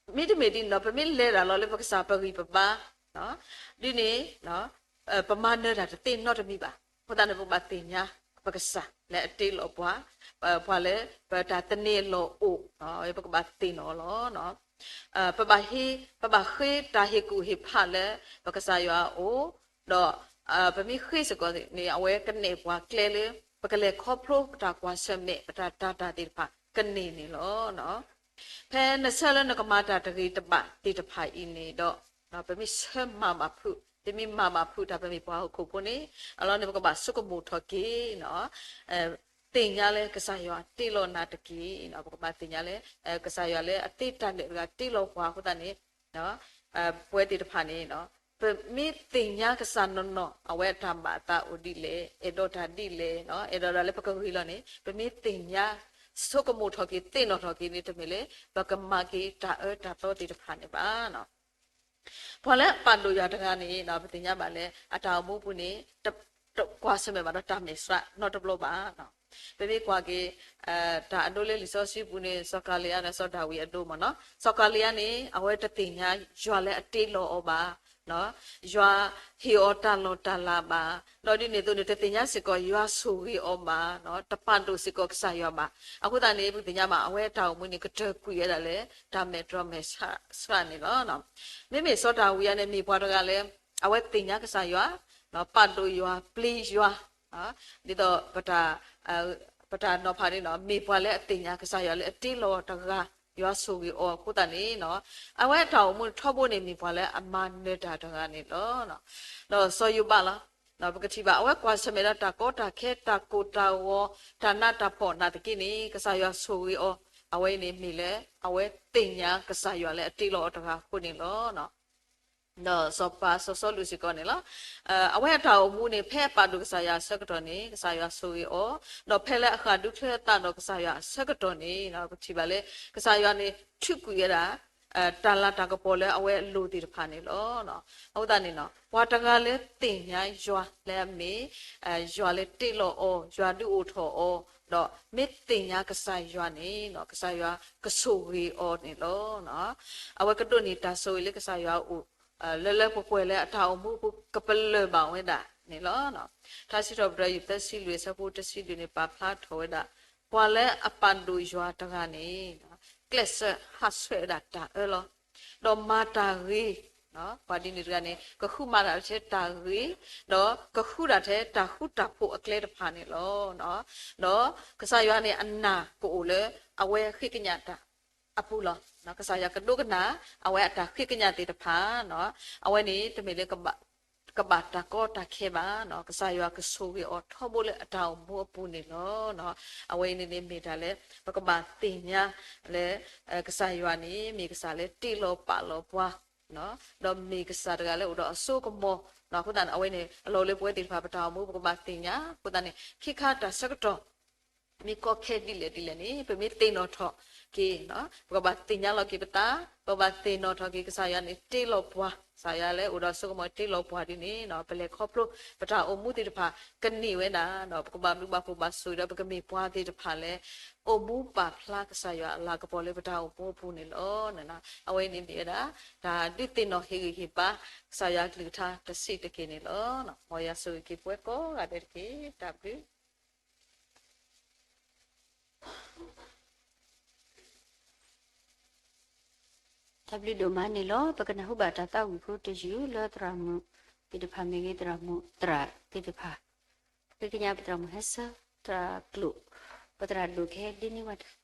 မ့ၢ်ဒ်န့ၣ်ဒီး ပမ့ၢ်လဲၤတၢ်လီၤလၢပကစၢ်ပဂံၢ်ပဘါ ဒ်န့ၣ် ပမၤနၢၤတၢ်တသ့နီတမံၤဘၣ်. အဃိသတးန့ၣ် ပကဘၣ်သ့ၣ်ညါ ပကစၢ်လၢအတ့လီၤပှၤ, ပှၤလၢပတၢ်သန့ၤအလီၢ်အိၣ် ပကဘၣ်သ့ၣ်နီၣ်အီၤလီၤ. ပဘၣ်ဟ့, ပဘၣ်ဃ့တၢ်ဟ့ၣ်ကူၣ်ဟ့ၣ်ဖးလၢ ပကစၢ်ယွၤအအိၣ်, ဒီး ပမ့ၢ်ဃ့ၢ်စ့ၢ်ကီးန့ၣ် အဝဲကနဲၣ်ပှၤကျဲလၢ ပကလဲၤခီဖျိပတၢ်ကွၢ်ဆၢၣ်မဲာ် ပတၢ်တာ်တာ်သ့ၣ်တဖၣ်ကန့ၢ်န့ၣ်လီၤ. ဖဲနဆၢလၢနကမၤတၢ်တဂ့ၤတဘၣ်သ့ၣ်တဖၣ်အံၤန့ၣ်ဒီး ပမ့ၢ်ဆၢမၤဘၣ်ဖုး, ပမ့ၢ်မၤဘၣ်ဖုးတၢ် ပမ့ၢ်ပှၤဟီၣ်ခိၣ်ဖိန့ၣ် အလီၢ်န့ၣ် ပကဘၣ်ဆိကမိၣ်ထီၣ်က့ၤ သ့ၣ်ညါလၢကစၢ်ယွၤတ့လီၤနၤတက့ၢ်. ပကဘၣ်သ့ၣ်ညါလၢ ကစၢ်ယွၤလၢအသ့တၢ်လၢာ်တဂၤတ့လီၤပှၤအဃိသတးန့ၣ် ပဝဲသ့ၣ်တဖၣ်န့ၣ် ပမ့ၢ်သ့ၣ်ညါကစၢ်နီၢ်နီၢ် အဝဲအတၢ်ဘၣ်အသးအိၣ်ဒ်လဲၣ်, အဲၣ်ဒိးတၢ်ဒ်လဲၣ်, အဲၣ်ဒိးဒၣ်လၢပကဂ့ၤလီၤန့ၣ် ပမ့ၢ်သ့ၣ်ညါ ဆိကမိၣ်ထီၣ်က့ၤ သ့ၣ်နီၣ်ထီၣ်က့ၤန့ၣ် တမ့ၢ်လၢ ပကမၤက့ၤတၢ်အၢတၢ်သီသ့ၣ်တဖၣ်န့ၣ်ဘၣ်. ပှၤလၢအပာ်ဒိၣ်ယွၤတဂၤန့ၣ် ပသ့ၣ်ညါဘၣ်လၢ အတၢ်အိၣ်မူအပူၤန့ၣ် တကွၢ်ဆၢၣ်မဲာ်ဘၣ်ဒီးတၢ်မဲာ်ဆှးနီတဘျီဘၣ်. ပမ့ၢ်ကွၢ်က့ၤ တၢ်အဒိလၢလံာ်စီဆှံပူၤန့ၣ် စီၤကၤလံယါဒီးစီၤဒၤဝံးအဒိမ့ၢ်နီၤ, စီၤကၤလံယါန့ၣ် အဝဲတသ့ၣ်ညါယွၤလၢအတ့လီၤအီၤဘၣ်. ယွၤဟ့ၣ်အီၤတၢ်လီၢ်တၢ်လၤဘၣ်, ဒီးဒ်န့ၣ်အသိးန့ၣ် တသ့ၣ်ညါစ့ၢ်ကီးယွၤဆိၣ်ဂ့ၤအီၤဘၣ်, တပာ်ဒိၣ်စ့ၢ်ကီးကစၢ်ယွၤဘၣ်. အဃိသတးန့ၣ် ပသ့ၣ်ညါဘၣ် အဝဲအတၢ်အိၣ်မူန့ၣ် ကတၢၢ်ကွံာ်ဝဲဒၣ်လၢ တၢ်မဲာ်တြီမဲာ်ဆှးန့ၣ်လီၤ. မ့မ့ၢ်စီၤဒၤဝံးအံၤန့ၣ် မ့ၢ်ပှၤတဂၤလၢ အဝဲသ့ၣ်ညါကစၢ်ယွၤ, ပာ်ဒိၣ်ယွၤ ပျံၤယွၤ, ဒ်သိး ပတၢ်နီၤဖးန့ၣ် မ့ၢ်ပှၤလၢအသ့ၣ်ညါကစၢ်ယွၤလၢအတ့လီၤတဂၤ, ယွၤဆိၣ်ဂ့ၤအီၤအဃိသတးန့ၣ် အဝဲအတၢ်အိၣ်မူန့ၣ်ထီဘိန့ၣ် မ့ၢ်ပှၤလၢအမၤနၢၤတၢ်တဂၤန့ၣ်လီၤ. ဒီးစီၤယိၤဘးလီၤ. ပကထံၣ်ဘၣ် အဝဲကွၢ်ဆၢၣ်မဲာ်ဒီးတၢ်ကီတၢ်ခဲ တၢ်ကိၢ်တၢ်ဂီၤ တၢ်နးတၢ်ဖှီၣ်နာ်သက့န့ၣ် ကစၢ်ယွၤဆိၣ်ဂ့ၤအီၤ, အဝဲအံၤန့ၣ်မ့ၢ်လၢ အဝဲသ့ၣ်ညါကစၢ်ယွၤလၢအတ့လီၤအီၤတဂၤအဃိန့ၣ်လီၤ. ဒီးစီၤပၤစီၤစီလူးစ့ၢ်ကီးန့ၣ်လီၤ. အဝဲအတၢ်အိၣ်မူန့ၣ် ဖဲအပာ်ဒိၣ်ကစၢ်ယွၤအဆၢကတီၢ်န့ၣ် ကစၢ်ယွၤဆိၣ်ဂ့ၤအီၤ, ဒီးဖဲလၢအဃၣ်ဒူချၢအသးဒီးကစၢ်ယွၤအဆၢကတီၢ်န့ၣ် ပထံၣ်ဘၣ်လၢ ကစၢ်ယွၤန့ၣ် ထုးကွံာ်ဝဲဒၣ် တၢ်လၤတၢ်ကပီၤလၢအဝဲအလိၤသ့ၣ်တဖၣ်န့ၣ်လီၤ. အဃိသတးန့ၣ် ပှၤတဂၤလၢသ့ၣ်ညါယွၤလၢအမ့ၢ် ယွၤလၢတ့လီၤအီၤ, ယွၤဒုးအိၣ်ထီၣ်အီၤ, ဒီးမ့ၢ်သ့ၣ်ညါကစၢ်ယွၤန့ၣ် ကစၢ်ယွၤကဆိၣ်ဂ့ၤအီၤန့ၣ်လီၤ. အဝဲကဒိးန့ၢ်တၢ်ဆိၣ်ဂ့ၤလၢကစၢ်ယွၤအအိၣ် လၢလၢပှဲၤပှဲၤလၢအတၢ်အိၣ်မူအပူၤကပလၢၢ်ဘၣ်ဝဲဒၣ်န့ၣ်လီၤ. ထါစံးထီၣ်ပတြၢၤ ယူၢ်သၢဆံလွံၢ် အဆၢဖိတဆံလွံၢ်န့ၣ် ပာ်ဖျါထီၣ်ဝဲဒၣ် ပှၤလၢအပာ်ဒိၣ်ယွၤတဂၤန့ၣ် ကျဲးစၢးဟးဆှဲးဝဲဒၣ်တၢ်အၢလီၤ. ဒီးမၤတၢ်ဂ့ၤ, ပှၤဒ်န့ၣ်တဂၤန့ၣ် ကဃုမၤတၢ်ထဲတၢ်ဂ့ၤ, ဒီးကဃုတၢ်ထဲတၢ်ဃူတၢ်ဖိးအကျဲတဖၣ်န့ၣ်လီၤ. ဒီးကစၢ်ယွၤန့ၣ် အနၢ်ကအိၣ်လၢအဝဲဃ့ကညးတၢ်အပူၤလီၤ. ကစၢ်ယွၤကဒိကနၣ် အဝဲအတၢ်ဃ့ကညးသ့ၣ်တဖၣ်, အဝဲန့ၣ်တမ့ၢ်လၢ ကဘၣ်တၢ်ကီတၢ်ခဲဘၣ်, ကစၢ်ယွၤကဆိၣ်ဂ့ၤအီၤထီဘိလၢအတၢ်အိၣ်မူအပူၤန့ၣ်လီၤ. အဝဲအံၤန့ၣ်န့ၣ်မ့ၢ်တၢ်လၢ ပကဘၣ်သ့ၣ်ညါလၢ ကစၢ်ယွၤန့ၣ် မ့ၢ်ကစၢ်လၢတ့လီၤပာ်လီၤပှၤ, ဒီးမ့ၢ်ကစၢ်တဂၤလၢအိၣ်ဒီးအစိကမီၤ, အဃိသတးန့ၣ် အဝဲန့ၣ် အလီၢ်လၢပဝဲသ့ၣ်တဖၣ်ပတၢ်အိၣ်မူ ပကဘၣ်သ့ၣ်ညါ, အဃိသတးန့ၣ် ခံခါတၢ်ဆၢကတီၢ် မ့ၢ်ကီခဲဒ်လဲၣ်ဒ်လဲၣ်န့ၣ် ပမ့ၢ်သ့ၣ်နီၣ်ထီၣ်က့ၤ, ပကဘၣ်သ့ၣ်ညါလီၤက့ၤပသး, ပကဘၣ်သ့ၣ်နီၣ်ထီၣ်က့ၤ ကစၢ်ယွၤန့ၣ်တ့လီၤပှၤ, ကစၢ်ယွၤလၢအိၣ်ဒီးစိကမီၤတ့လီၤပှၤဒ်န့ၣ် ပလဲၤခီဖျိ ပတၢ်အိၣ်မူသ့ၣ်တဖၣ် ကန့ၢ်ဝဲဒၣ်, ဒီးပကဘၣ်ဘျုးဘၣ်ဖှိၣ်ဘၣ်ဆိၣ်ဂ့ၤဒီး ပကမ့ၢ်ပှၤသ့ၣ်တဖၣ်လၢ အိၣ်မူပာ်ဖျါကစၢ်ယွၤအလၤကပီၤလၢပတၢ်အိၣ်မူအပူၤန့ၣ်လီၤ. အဝဲအံၤန့ၣ်မ့ၢ်ဝဲဒၣ် တၢ်ဒုးသ့ၣ်နီၣ်ဟ့ၣ်ဂံၢ်ဟ့ၣ်ဘါ ကစၢ်ယွၤအကလုၢ်ကထါတဆံးတက့ၢ်န့ၣ်လီၤ. မ်ယွၤဆိၣ်ဂ့ၤက့ၤပဝဲကိးဂၤဒဲးတက့ၢ်. တၢ်ဘျုး တၢ်ဘျုးဒိၣ်မးန့ၣ်လီၤ. ပကနၢ်ဟူဘၣ်တၢ်သးဝံၣ်ဖိတယုၢ်လၢသရၣ်မုၣ်သ့ၣ်တဖၣ်မ့ၢ်ဂ့ၤ, သရၣ်မုၣ်သရၣ်သ့ၣ်တဖၣ်, ပဃ့ကညးပသရၣ်မုၣ်ဟဲဆၢ သရၣ်ကျိာ်, ပသရၣ်ဒိၣ်ကဟဲဒ်န့ၢ်ဝဲတၢ်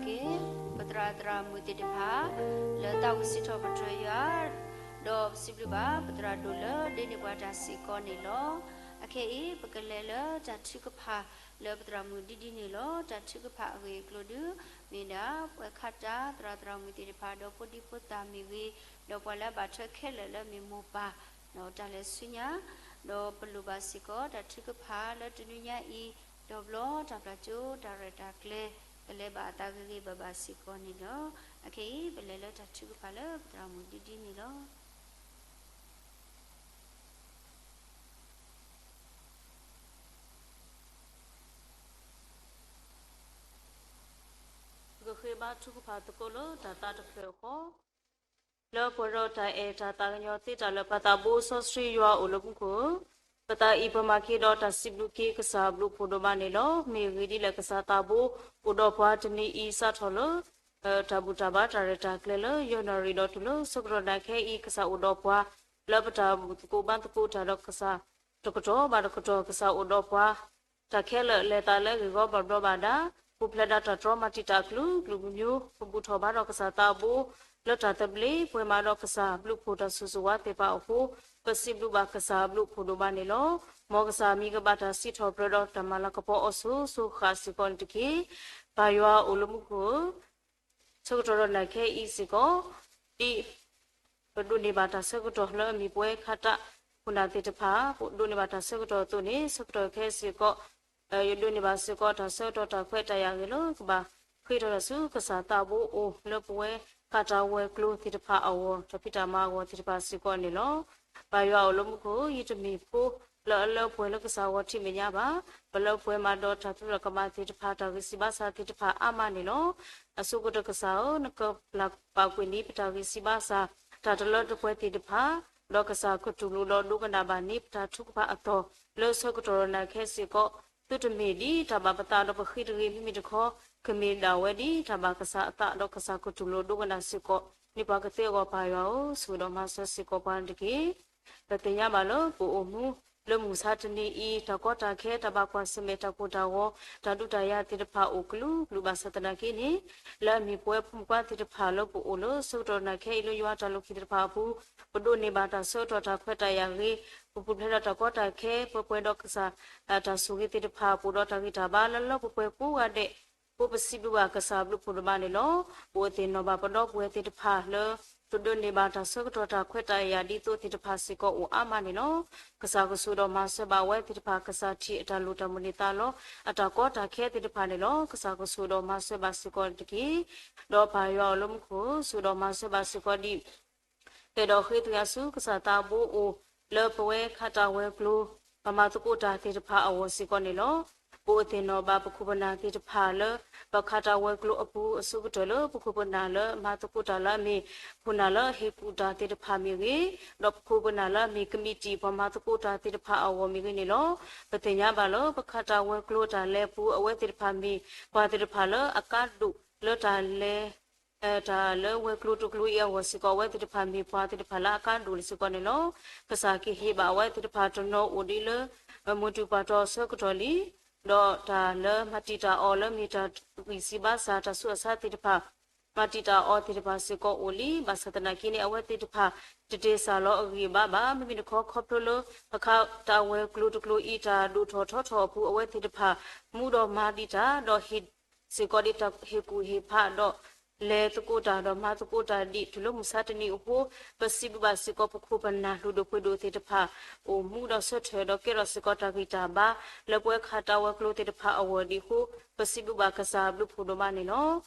က့ၤ ပသရၣ်သရၣ်မုၣ်သ့ၣ်တဖၣ် လၢသးဝံၣ်စံးထီၣ်ပတြၢၤယွၤ, ဒီးပစံးဘျုးဘၣ်ပသရၣ်ဒိၣ်လၢဒိးန့ၢ်ပှၤတၢ်စ့ၢ်ကီးန့ၣ်လီၤ. အခဲအံၤ ပကလဲၤလၢတၢ်ထုကဖၣ်လၢပသရၣ်မုၣ်ဒ်ဒ်န့ၣ်လီၤ. တၢ်ထုကဖၣ်အဂ့ၢ်အကျိၤဒုး မ့ၢ်ဒၣ် ပှၤခးတၢ်သရၣ်သရၣ်မုၣ်သ့ၣ်တဖၣ် ဒီးဖိဒံဖိသၣ်မ့ၢ်ဂ့ၤ, ဒီးပှၤလၢအဘၣ်ထွဲခဲလၢာ်လၢမ့ၢ်မိၢ်ပၢ် ဒီးတၢ်လဲၤဆူညါ, ဒီးပလိၣ်ဘၣ်စ့ၢ်ကီးတၢ်ထုကဖၣ်လၢတနွံညါအံၤ, ဒီးဘျီတၢ်ပျၢ်ကၠိတၢ်ရဲၣ်တၢ်ကျဲၤ ကလဲၤဘၣ်အသးဂ့ၤဂ့ၤဘၣ်ဘၣ်စ့ၢ်ကီးန့ၣ်လီၤ. အခဲအံၤ ပလဲၤလၢတၢ်ထုကဖၣ်လၢပသရၣ်မုၣ်ဒ်ဒ်န့ၣ်လီၤ. ပကဃ့ဘါထုကဖၣ်သကိးလၢတၢ်သးတဖျၢၣ်အဃိ, လၢပှဲၤဒီးတၢ်အဲၣ်တၢ်သးကညီၤသ့တၢ်လၢပသးဘိစီဆှံယွၤအိၣ်လၢမူခိၣ်ဧၢ, ပသးအံၤပမၤက့ၤဒီးတၢ်စံးဘျုးက့ၤကစၢ်ဘျုးဖှိၣ်ဒိၣ်မးန့ၣ်လီၤ. မ့ၢ်ဂ့ၤဒ်လဲၣ်ကစၢ်သးဘိအိၣ်ဒီးပှၤတနံၤအံၤစးထီၣ်လၢ တၢ်ဘူၣ်တၢ်ဘါတၢ်ရဲၣ်တၢ်ကျဲၤလၢယနူၤအါရံၤဒီးတုၤလၢဆၢကတီၢ်နၤခဲအံၤ ကစၢ်အိၣ်ဒီးပှၤ လၢပတၢ်ဘူၣ်သကိးဘါသကိးတၢ်ဒီးကစၢ် တကတီၢ်ဘၣ်တကတီၢ် ကစၢ်အိၣ်ဒီးပှၤ တၢ်ခဲလၢာ်လဲၤသးလၢအဂ့ၢ်ဂီၢ်ဘၣ်ဘျီးဘၣ်ဒါ, ပူၤဖျဲးဒၣ်တၢ်တြီမၤတံာ်တာ်အကလုာ်ကလုာ်မံၤမံၤ, ပဘူၣ်ထီၣ်ဘါထီၣ်ကစၢ်သးဘိ လၢတၢ်သဘျ့, ပှဲၤမးဒီးကစၢ်ဘျုးဖှိၣ်တၢ်ဆိၣ်ဂ့ၤဆိၣ်ဝါသ့ၣ်တဖၣ်အဃိ, ပစံးဘျုးဘၣ်ကစၢ်ဘျုးဖှိၣ်ဒိၣ်မးန့ၣ်လီၤ. မ်ကစၢ်မံၤကဘၣ်တၢ်စံးထီၣ်ပတြၢၤဒီးတၢ်မၤလၤကပီၤအီၤစိၤစိၤဃၣ်စ့ၢ်ကီးန့ၣ်တက့ၢ်. ပၢ်ယွၤအိၣ်လၢမူခိၣ်ဧၢ, ဆၢကတီၢ်ဒီးနၤခဲအံၤစ့ၢ်ကီး, ဒ်ပဒိးန့ၢ်ဘၣ်တၢ်ဆၢကတီၢ်လၢအမ့ၢ်ပဝဲခးတၢ်ခိၣ်နၢ်သ့ၣ်တဖၣ် ပဒိးန့ၢ်ဘၣ်တၢ်ဆၢကတီၢ်အသိးန့ၣ် ဆၢကတီၢ်ခဲစ့ၢ်ကီး ယဒိးန့ၢ်ဘၣ်စ့ၢ်ကီးတၢ်ဆၢကတီၢ်တၢ်ခွဲးတၢ်ယာ်ဂ့ၤလၢကဘၣ်ဃ့ထီၣ်တၢ်ဆူကစၢ်သးဘိအအိၣ် လၢပဝဲခးတၢ်ဝဲၤကျိၤသ့ၣ်တဖၣ်အဂီၢ် တၢ်ဖံးတၢ်မၤအဂီၢ်သ့ၣ်တဖၣ်စ့ၢ်ကီးန့ၣ်လီၤ. ပၢ်ယွၤအိၣ်လၢမူခိၣ်, ယတမ့ၢ်ဖိလၢအလၢပှဲၤလၢကစၢ်ဂီၤထံးမဲာ်ညါဘၣ်. ပလၢပှဲၤမးဒီးတၢ်သရၣ်ကမၤသ့ၣ်တဖၣ် တၢ်ဂံၢ်စၢ်ဘါစၢ်သ့ၣ်တဖၣ်အါမးန့ၣ်လီၤ. အဆိကတၢၢ်ကစၢ်ဧၢ, နကပျၢ်ပာ်ကွံာ်န့ၢ်ပတၢ်ဂံၢ်စၢ်ဘါစၢ် တၢ်တလၢတပှဲၤသ့ၣ်တဖၣ်, ဒီးကစၢ်ကတူၢ်လိာ်ဒီးဒိကနၣ်ဘၣ်န့ၢ်ပတၢ်ထုကဖၣ်အသီၣ် လၢဆၢကတီၢ်နၤခဲစ့ၢ်ကီး, သုတမ့ၢ်ဒ်တၢ်ဘၣ်ပသးဒီးပဃ့တဂ့ၤ, မ့မ့ၢ်တခီ ကမ့ၢ်ဒၣ်ဝဲဒ်တၢ်ဘၣ်ကစၢ်အသး ဒီးကစၢ်ကတူၢ်လိာ်ဒိကနၣ်စ့ၢ်ကီးန့ၢ်ပှၤကသ့အဂီၢ် ပၢ်ယွၤဧၢ, ဆိၣ်ဂ့ၤဒီးမၤစၢၤစ့ၢ်ကီးပှၤန့ၣ်တက့ၢ်. ပသ့ၣ်ညါဘၣ်လၢပအိၣ်မူလၢမုၢ်ဆါတနံၤအံၤ တၢ်ကီတၢ်ခဲ တၢ်ဘၣ်ကွၢ်ဆၢၣ်မဲာ် တၢ်ကိၢ်တၢ်ဂီၤ တၢ်ဒုးတၢ်ယၤသ့ၣ်တဖၣ်အိၣ်ကလုာ်ကလုာ်ဘၣ်ဆၣ်သနာ်က့န့ၣ်, လၢအမ့ၢ်ပဝဲဖိမုၣ်ဖိခွါသ့ၣ်တဖၣ်လၢပအိၣ်လၢဆၢကတီၢ်နၤခဲအံၤလၢယွၤတၢ်လုၢ်ဟံၣ်သ့ၣ်တဖၣ်အပူၤ, ပဒိးန့ၢ်ဘၣ်တၢ်ဆၢကတီၢ်တၢ်ခွဲးတၢ်ယာ်ဂ့ၤ, ပပူၤဖျဲးဒီးတၢ်ကီတၢ်ခဲ ပှဲၤပှဲၤဒီးကစၢ် တၢ်ဆိၣ်ဂ့ၤသ့ၣ်တဖၣ် ပအိၣ်ဒီးတၢ်ဂံၢ်တၢ်ဘါလၢလၢပှဲၤပှဲၤကိးဂၤဒဲး, ပစံးဘျုးဘၣ်ကစၢ်ဘျုးဖှိၣ်ဒိၣ်မးန့ၣ်လီၤ. ပအိၣ်သ့ၣ်နီၣ်ဘၣ်ပဒီပုၢ်ဝဲၢ်သ့ၣ်တဖၣ်လၢ ပဒိးန့ၢ်ဘၣ်တၢ်ဆၢကတီၢ်တၢ်ခွဲးတၢ်ယာ်ဒ်သိးသ့ၣ်တဖၣ်စ့ၢ်ကီးအိၣ်အါမးန့ၣ်လီၤ. ကစၢ်ကဆိၣ်ဒီးမၤစၢၤဘၣ်ဝဲသ့ၣ်တဖၣ် ကစၢ်ထံၣ်အတၢ်လိၣ်တၢ်မုၢ်န့ၢ်သါလီၤ အတၢ်ကီတၢ်ခဲသ့ၣ်တဖၣ်န့ၣ်လီၤ. ကစၢ်ကဆိၣ်ဒီးမၤစၢၤဘၣ်စ့ၢ်ကီးန့ၣ်တက့ၢ်. ဒီးပၢ်ယွၤအိၣ်လၢမူခိၣ် ဆိၣ်ဒီးမၤစၢၤဘၣ်စ့ၢ်ကီးဒ် အဲၣ်ဒိးဃ့သွံၣ်အါဆူကစၢ်သးဘိအိၣ် လၢပဝဲခးတၢ်ဝဲၤကျိၤ ပမၤသကိးတၢ်သ့ၣ်တဖၣ်အဂီၢ်စ့ၢ်ကီးန့ၣ်လီၤ. ပအိၣ်သ့ၣ်နီၣ်ဘၣ်ပခိၣ်ပနၢ်သ့ၣ်တဖၣ်လၢ ပခးတၢ်ဝဲၤကျိၤအပူၤ အဆိကတၢၢ်လၢပခိၣ်ပနၢ်လၢမၤသကိးတၢ်လၢအမ့ၢ် ခိၣ်နၢ်လၢဟ့ၣ်ကူၣ်တၢ်သ့ၣ်တဖၣ်မ့ၢ်ဂ့ၤ, ဒီးပခိၣ်ပနၢ်လၢအမ့ၢ်ကမံးတံာ်ပှၤမၤသကိးတၢ်သ့ၣ်တဖၣ်အဂီၢ်မ့ၢ်ဂ့ၤန့ၣ်လီၤ. ပသ့ၣ်ညါဘၣ်လၢ ပခးတၢ်ဝဲၤကျိၤတၢ်လဲၤအပူၤ အဝဲသ့ၣ်တဖၣ်လၢအကါဒိၣ်လၢတၢ်လဲၤ တၢ်လၢဝဲၤကျိၤတကျိၤအံၤအဂီၢ်စ့ၢ်ကီး အဝဲသ့ၣ်တဖၣ်မ့ၢ်ပှၤသ့ၣ်တဖၣ်လၢအကါဒိၣ်လၢစ့ၢ်ကီးန့ၣ်လီၤ. ကစၢ်ကဟ့ၣ်ဘၣ်အဝဲသ့ၣ်တဖၣ်တနီၤအိၣ်ဒ်လၢ မုၢ်တူၢ်ပှၢ်တီဆၢကတီၢ်လံ, ဒီးတၢ်လၢမၤတံာ်တာ်အီၤလၢမ့ၢ်တၢ်ဂံၢ်စၢ်ဘါစၢ်တၢ်ဆူးတၢ်ဆါသ့ၣ်တဖၣ် မၤတံာ်တာ်အီၤသ့ၣ်တဖၣ်စ့ၢ်ကီးအိၣ်လံ. ဘၣ်ဆၣ်သနာ်က့န့ၣ် အဝဲသ့ၣ်တဖၣ် တတ့ၢ်စၢ်လီၤအဂံၢ်အဘါဘၣ်. မ့မ့ၢ်တခီ ခီဖျိလၢ ပခးတၢ်ဝဲၤကျိၤတကျိၤအံၤ တၢ်ဒိၣ်ထီၣ်ထီထီၣ်အပူၤ အဝဲသ့ၣ်တဖၣ် မူဒီးမၤဒံးတၢ် ဒီးဟ့ၣ်စ့ၢ်ကီးဒ်တၢ်ဟ့ၣ်ကူၣ်ဟ့ၣ်ဖးဒီး လဲၤသကိးတၢ်ဒီးမၤသကိးတၢ်ဒံးတုၤလၢမုၢ်ဆါတနံၤအဃိ, ပစံးဘျုးဘၣ်စ့ၢ်ကီးပခိၣ်ပနၢ်လုၢ်ဒိၣ်ပှ့ၤဒိၣ်သ့ၣ်တဖၣ် အိၣ်မူဒီးဆၢထၢၣ်ဒီးကဲထီၣ်စ့ၢ်ကီးတၢ်ဂံၢ်တၢ်ဘါ လၢပဝဲခးတၢ်ဝဲၤကျိၤသ့ၣ်တဖၣ်အဂီၢ်ဒံးအဃိ, ပစံးဘျုးဘၣ်ကစၢ်ဘျုးဖှိၣ်ဒိၣ်မးန့ၣ်လီၤ.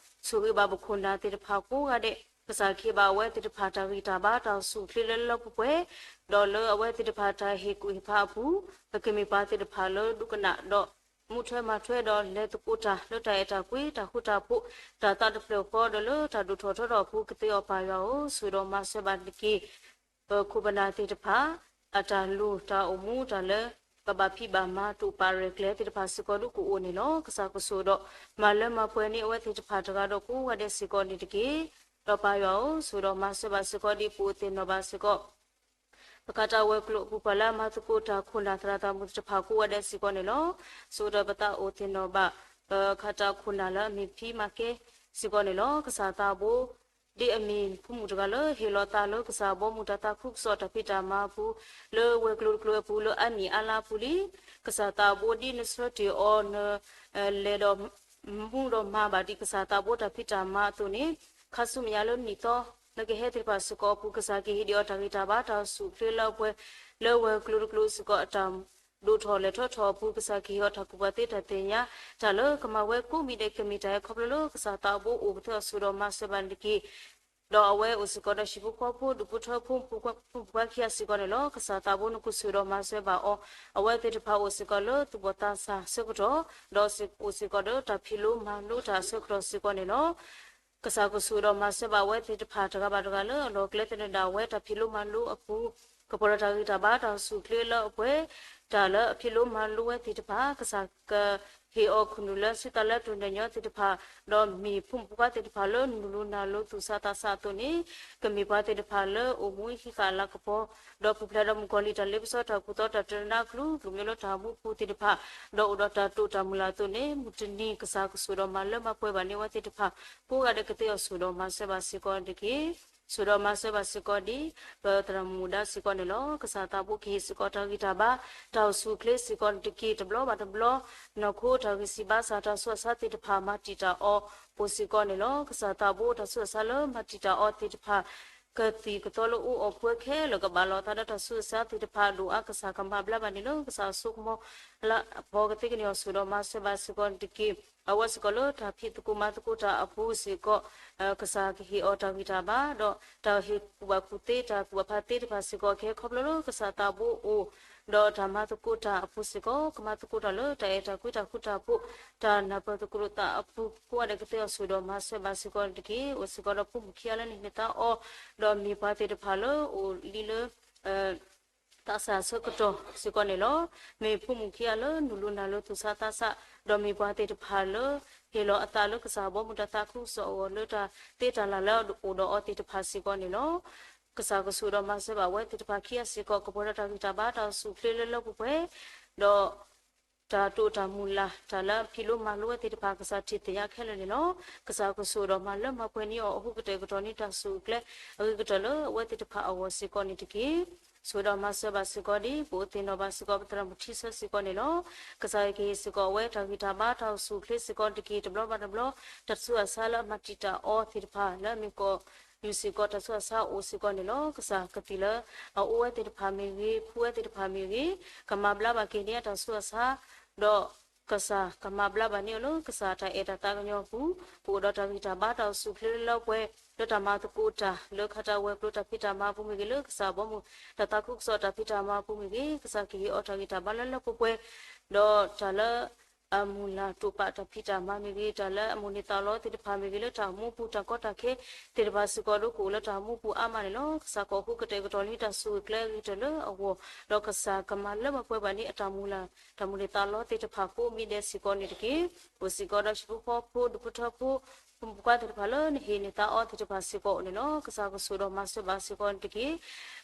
ဆိၣ်ဂ့ၤဘၣ်ပခိၣ်နၢ်သ့ၣ်တဖၣ်ကိးဂၤဒဲး, ကစၢ်ကဟ့ၣ်ဘၣ်အဝဲသ့ၣ်တဖၣ်တၢ်ဂံၢ်တၢ်ဘါတၢ်အိၣ်ဆူၣ်အိၣ်ချ့လၢလၢပှဲၤပှဲၤ, ဒီးလၢအဝဲသ့ၣ်တဖၣ်တၢ်ဟ့ၣ်ကူၣ်ဟ့ၣ်ဖးအပူၤ, ပကမ့ၢ်ပှၤသ့ၣ်တဖၣ်လၢဒိကနၣ်ဒီး မူထွဲမၤထွဲဒီးလဲၤသကိးတၢ်လၢတၢ်အဲၣ်တၢ်ကွံ တၢ်ဃူတၢ်ဖိး တၢ်သးတဖျၢၣ်ဃီဒီးလၢတၢ်ဒိၣ်ထီၣ်ထီထီၣ်အပူၤကသ့အီၤပၢ်ယွၤဧၢ, ဆိၣ်ဒီးမၤစၢၤဘၣ်တက့ၢ်. ပခိၣ်ပနၢ်သ့ၣ်တဖၣ် အတၢ်လိၣ်တၢ်အိၣ်မူတၢ်လၢ ကဘၣ်ဖံးဘၣ်မၤတိာ်ပာ်ရဲၣ်ကျဲၤသ့ၣ်တဖၣ်စ့ၢ်ကီးဒုးကအိၣ်န့ၣ်လီၤ. ကစၢ်ကဆိၣ်ဒီး မၤလၢမၤပှဲၤန့ၢ်အဝဲသ့ၣ်တဖၣ်တဂၤဒီးကိးဂၤဒဲးစ့ၢ်ကီးန့ၣ်တက့ၢ်. ဒီးပၢ်ယွၤဧၢ, ဆိၣ်ဒီးမၤစၢၤဘၣ်စ့ၢ်ကီးဒ်ပအိၣ်သ့ၣ်နီၣ်ဘၣ်စ့ၢ်ကီး ပခးတၢ်ဝဲၤကျိၤအပူၤ ပှၤလၢအမၤသကိးတၢ်ခိၣ်နၢ်သရၣ်သရၣ်မုၣ်သ့ၣ်တဖၣ်ကိးဂၤဒဲးစ့ၢ်ကီးန့ၣ်လီၤ. ဆိၣ်ဒီးပသးအိၣ်သ့ၣ်နီၣ်ဘၣ် ပခးတၢ်ခိၣ်နၢ်လၢအမ့ၢ်ဖံးမၤကဲ စ့ၢ်ကီးန့ၣ်လီၤ. ကစၢ်သးဘိ ဒ်အမ့ၢ်ဖိမုၣ်တဂၤလၢဟ့ၣ်လီၤသးလၢကစၢ်ဘီမုၢ်တၢ်သးခုကစီၣ်တၢ်ဖံးတၢ်မၤအပူၤ လၢဝဲၤကျိၤတကျိၤအပူၤလၢအနံၣ်အါလါအပူၤလံ, ကစၢ်သးဘိဒ်နဆၢတ့ၢ်အီၤ န လဲၤဒီး မူဒီးမၤဘၣ်ဒံးကစၢ်သးဘိတၢ်ဖံးတၢ်မၤအသိးန့ၣ်, ခါဆူမဲာ်ညါလၢနံၣ်သီ နကဟဲသ့ၣ်တဖၣ်စ့ၢ်ကီးအပူၤ ကစၢ်ကဟ့ၣ်ဒံးအီၤတၢ်ဂံၢ်တၢ်ဘါတၢ်အိၣ်ဆူၣ်အိၣ်ချ့လၢအပှဲၤ လၢဝဲၤကျိၤတကျိၤစ့ၢ်ကီးအတၢ်ဒိၣ်ထီၣ်လဲၤထီၣ်ထီၣ်အပူၤ ကစၢ်ကဟ့ၣ်အီၤတၢ်ကူၣ်ဘၣ်သ့တၢ်သ့ၣ်ညါ တၢ်လၢကမၤဝဲကိးမံၤဒဲးကမ့ၢ်တၢ်ဟဲခီဖျိလၢကစၢ်သးဘိအိၣ်ကသ့အီၤဆိၣ်ဒီးမၤစၢၤဘၣ်နတက့ၢ်. ဒီးအဝဲအိၣ်စ့ၢ်ကီးဒီးဟံၣ်ဖိဃီဖိ ဒူၣ်ဖိထၢဖိ ဖိမုၣ်ဖိခွါခံဂၤစ့ၢ်ကီးန့ၣ်လီၤ. ကစၢ်သးဘိနကဆိၣ်ဒီးမၤစၢၤဘၣ်အီၤ, အဝဲသ့ၣ်တဖၣ်အိၣ်စ့ၢ်ကီးလၢသူၣ်ဘီၣ်သးစၢ်အဆၢကတီၢ်, ဒီးအိၣ်စ့ၢ်ကီးဒီးတၢ်ဖံးလိမၤလိတၢ်အဆၢကတီၢ်စ့ၢ်ကီးန့ၣ်လီၤ. ကစၢ်ကဆိၣ်ဒီးမၤစၢၤဘၣ်အဝဲသ့ၣ်တဖၣ်တဂၤဘၣ်တဂၤလၢအလီၢ်ကျဲသနၢၣ်ဒၣ်ဝဲတၢ်ဖံးလိမၤလိအပူၤ, ကပှဲၤဒီးတၢ်ဂံၢ်တၢ်ဘါတၢ်အိၣ်ဆူၣ်အိၣ်ချ့လၢအပှဲၤ, တၢ်လၢအဖံးလိမၤလိဝဲသ့ၣ်တဖၣ် ကစၢ်ကဟ့ၣ်အီၤခိၣ်နူာ်လၢစုတၢ်လၢတိၢ်နီၣ်ညီသ့ၣ်တဖၣ်, ဒီးမ့ၢ်ဖိမုၣ်ဖိခွါသ့ၣ်တဖၣ်လၢနုာ်လူၤနၢ်လိၤသူၣ်စၢ်သးစၢ်အသိးန့ၣ်, ကမ့ၢ်ပှၤသ့ၣ်တဖၣ်လၢအိၣ်မူဟံးဃာ်အလၤကပီၤ, ဒီးပူၤဖျဲးဒီးမုၣ်ကီၤလံၢ်တၢ်လ့ပစီတၢ်ကူၣ်သီတၢ်တနါကျိၤ ကမျၢၢ်လၢတၢ်မူပူၤသ့ၣ်တဖၣ်, ဒီးအိၣ်ဒီးတၢ်တိာ်တၢ်မုၢ်လၢ်အသိးန့ၣ် မုၢ်တနံၤကစၢ်ကဆိၣ်ဒီးမၤလၢမၤပှဲၤဘၣ်န့ၢ်အဝဲသ့ၣ်တဖၣ် ကိးဂၤဒဲးကသ့အီၤဆိၣ်ဒီးမၤစၢၤဘၣ်စ့ၢ်ကီးတက့ၢ်. ဆိၣ်ဒီးမၤစၢၤဘၣ်စ့ၢ်ကီးဒ် ပသရၣ်မုၣ်ဒါစ့ၢ်ကီးန့ၣ်လီၤ. ကစၢ်သးဘိကဟ့ၣ်စ့ၢ်ကီးတၢ်ဂံၢ်တၢ်ဘါ တၢ်အိၣ်ဆူၣ်အိၣ်ချ့စ့ၢ်ကီးတက့ၢ်. တဘျီဘၣ်တဘျီ နီၢ်ခိတၢ်ဂံၢ်စၢ်ဘါစၢ်တၢ်ဆူးတၢ်ဆါသ့ၣ်တဖၣ် မၤတံာ်တာ်အီၤအိၣ်စ့ၢ်ကီးန့ၣ်လီၤ. ကစၢ်သးဘိတၢ်ဆူးတၢ်ဆါလၢမၤတံာ်တာ်အီၤသ့ၣ်တဖၣ် ကသံၣ်ကသီလၢအအိၣ်အီၤပှဲၤခဲလၢာ် ကဘၣ်လီၤသးဒီးတၢ်ဆူးတၢ်ဆါသ့ၣ်တဖၣ် ဒိၣ်အါကစၢ်ကမၤဘျါဘၣ်န့ၣ်လၢ ကစၢ်အစိကမီၤလၢအဘီကသ့ကန့ၢ်အီၤဆိၣ်ဒီးမၤစၢၤဘၣ်စ့ၢ်ကီးတက့ၢ်. အဝဲစ့ၢ်ကီးလၢတၢ်ဖံးသကိးမၤသကိးတၢ်အပူၤစ့ၢ်ကီး ကစၢ်ကဟ့ၣ်အီၤတၢ်ဂံၢ်တၢ်ဘါ ဒီးတၢ်ဟ့ၣ်ကူၣ်ဘၣ်ကူၣ်သ့ တၢ်ကူၣ်ဘၣ်ဖးသ့တဖၣ်စ့ၢ်ကီး ကဟဲခီဖျိလၢကစၢ်သးဘိအိၣ် ဒီးတၢ်မၤသကိးတၢ်အပူၤစ့ၢ်ကီး ကမၤသကိးတၢ်လၢတၢ်အဲၣ်တၢ်ကွံတၢ်ဃူတၢ်ဖိး တၢ်နၢ်ပၢၢ်သကိးလိာ်သးအပူၤ ကိးဂၤဒဲးကသ့အီၤဆိၣ်ဒီးမၤစၢၤဘၣ်စ့ၢ်ကီးတက့ၢ်. အိၣ်စ့ၢ်ကီးဒီးဖိမုၣ်ခံဂၤလၢနဟ့ၣ်နသးအီၤ ဒီးမ့ၢ်ပှၤသ့ၣ်တဖၣ်လၢအိၣ်လံလၢ သးစၢ်အဆၢကတီၢ်စ့ၢ်ကီးန့ၣ်လီၤ. မ့ၢ်ဖိမုၣ်ခံဂၤလၢနုာ်လူၤနၢ်လိၤသူၣ်ဆါသးဆး ဒီးမ့ၢ်ပှၤသ့ၣ်တဖၣ်လၢ ဟ့ၣ်လီၤအသးလၢကစၢ်ဘီမုၢ်တၢ်သးခုကစီၣ်အဂီၢ်လၢတၢ်သ့တၢ်လၢ်လၢအအိၣ်ဒီးအီၤသ့ၣ်တဖၣ်စ့ၢ်ကီးန့ၣ်လီၤ. ကစၢ်ကဆိၣ်ဒီးမၤစၢၤဘၣ်ဝဲသ့ၣ်တဖၣ်ခံဂၤစ့ၢ်ကီး ကပှဲၤဒီးတၢ်ဂံၢ်တၢ်ဘါတၢ်အိၣ်ဆူၣ်အိၣ်ချ့လၢလၢပှဲၤပှဲၤ ဒီး တၢ်တိာ်တၢ်မုၢ်လၢ် တၢ်လၢဖံးလိမၤလိဝဲသ့ၣ်တဖၣ် ကစၢ်ထံၣ်သ့ၣ်ညါခဲလၢာ်န့ၣ်လီၤ. ကစၢ်ကဆိၣ်ဒီးမၤလၢမၤပှဲၤန့ၢ်အီၤ အဟူးကတၢၢ်ကတီၢ်န့ၣ် တၢ်ဆိၣ်အၣ်ကျဲ အဂ့ၤကတၢၢ်လၢအဝဲသ့ၣ်တဖၣ်အဂီၢ်စ့ၢ်ကီးန့ၣ်တက့ၢ်. ဆိၣ်ဒီးမၤစၢၤဘၣ်စ့ၢ်ကီးဒ် ပအိၣ်သ့ၣ်နီၣ်ဘၣ်စ့ၢ်ကီး ပသရၣ်မုၣ်ထံဆၢစ့ၢ်ကီးန့ၣ်လီၤ. ကစၢ်ကဟ့ၣ်စ့ၢ်ကီးအဝဲတၢ်ဂံၢ်တၢ်ဘါတၢ်အိၣ်ဆူၣ်အိၣ်ချ့စ့ၢ်ကီးတက့ၢ်. တဘျီဘၣ်တဘျီ တၢ်ဆူးတၢ်ဆါလၢအမၤတံာ်တာ်အီၤသ့ၣ်တဖၣ် လၢအမ့ၢ်ကီၢ် ယူၢ်စ့ၢ်ကီးတၢ်ဆူးတၢ်ဆါအိၣ်စ့ၢ်ကီးန့ၣ်လီၤ. ကစၢ်ကသံၣ်လၢ အအိၣ်ဝဲသ့ၣ်တဖၣ်မ့ၢ်ဂ့ၤ ဖှူဝဲသ့ၣ်တဖၣ်မ့ၢ်ဂ့ၤ ကမၤဘျါဘၣ်က့ၤန့ၢ်အတၢ်ဆူးတၢ်ဆါ ဒီးကစၢ်ကမၤဘျါဘၣ်န့ၢ်အီၤလၢ ကစၢ်တၢ်အဲၣ်တၢ်သးကညီၤအပူၤ ကအိၣ်ဒီးတၢ်ဂံၢ်တၢ်ဘါတၢ်အိၣ်ဆူၣ်အိၣ်ချ့လၢလၢပှဲၤပှဲၤ လၢတၢ်မၤသကိးတၢ် လၢခးတၢ်ဝဲၤကျိၤတၢ်ဖံးတၢ်မၤအပူၤမ့ၢ်ဂ့ၤ လၢကစၢ်ဘီမုၢ်တၢ်သးခုကစီၣ်တၢ်ဖံးတၢ်မၤအပူၤမ့ၢ်ဂ့ၤ ကစၢ်ကဟ့ၣ်အီၤတၢ်ဂံၢ်တၢ်ဘါလၢလၢပှဲၤပှဲၤ ဒီးတၢ်လၢ အမုၢ်လၢ်တိာ်ပာ်တၢ်ဖံးတၢ်မၤမ့ၢ်ဂ့ၤ တၢ်လၢအမိၣ်န့ၢ်သးလီသ့ၣ်တဖၣ်မ့ၢ်ဂ့ၤ လၢတၢ်အိၣ်မူပူၤ တၢ်ကီတၢ်ခဲသ့ၣ်တဖၣ်စ့ၢ်ကီး ဒိကအိၣ်လၢတၢ်အိၣ်မူပူၤအါမးန့ၣ်လီၤ. ကစၢ်ကအိၣ်ဃုာ်ကတဲာ်ကတီၤန့ၢ်တၢ်ဆိၣ်ဂ့ၤကျဲဂ့ၤကတၢၢ်လၢအဂီၢ် ဒီးကစၢ်ကမၤလၢမၤပှဲၤဘၣ်န့ၢ်အတၢ်မုၢ်လၢ် တၢ်မိၣ်န့ၢ်သးလီသ့ၣ်တဖၣ်ကိးမံၤဒဲးစ့ၢ်ကီးန့ၣ်တက့ၢ်. အိၣ်စ့ၢ်ကီးဒီးဟံၣ်ဖိဃီဖိ ဒူၣ်ဖိထၢဖိ ဖိမုၣ်ဖိခွါသ့ၣ်တဖၣ်လၢနဟ့ၣ်န့ၢ်သးအီၤသ့ၣ်တဖၣ်စ့ၢ်ကီးန့ၣ်လီၤ. ကစၢ်ကဆိၣ်ဒီးမၤစၢၤဘၣ်စ့ၢ်ကီးန့ၣ်တက့ၢ်.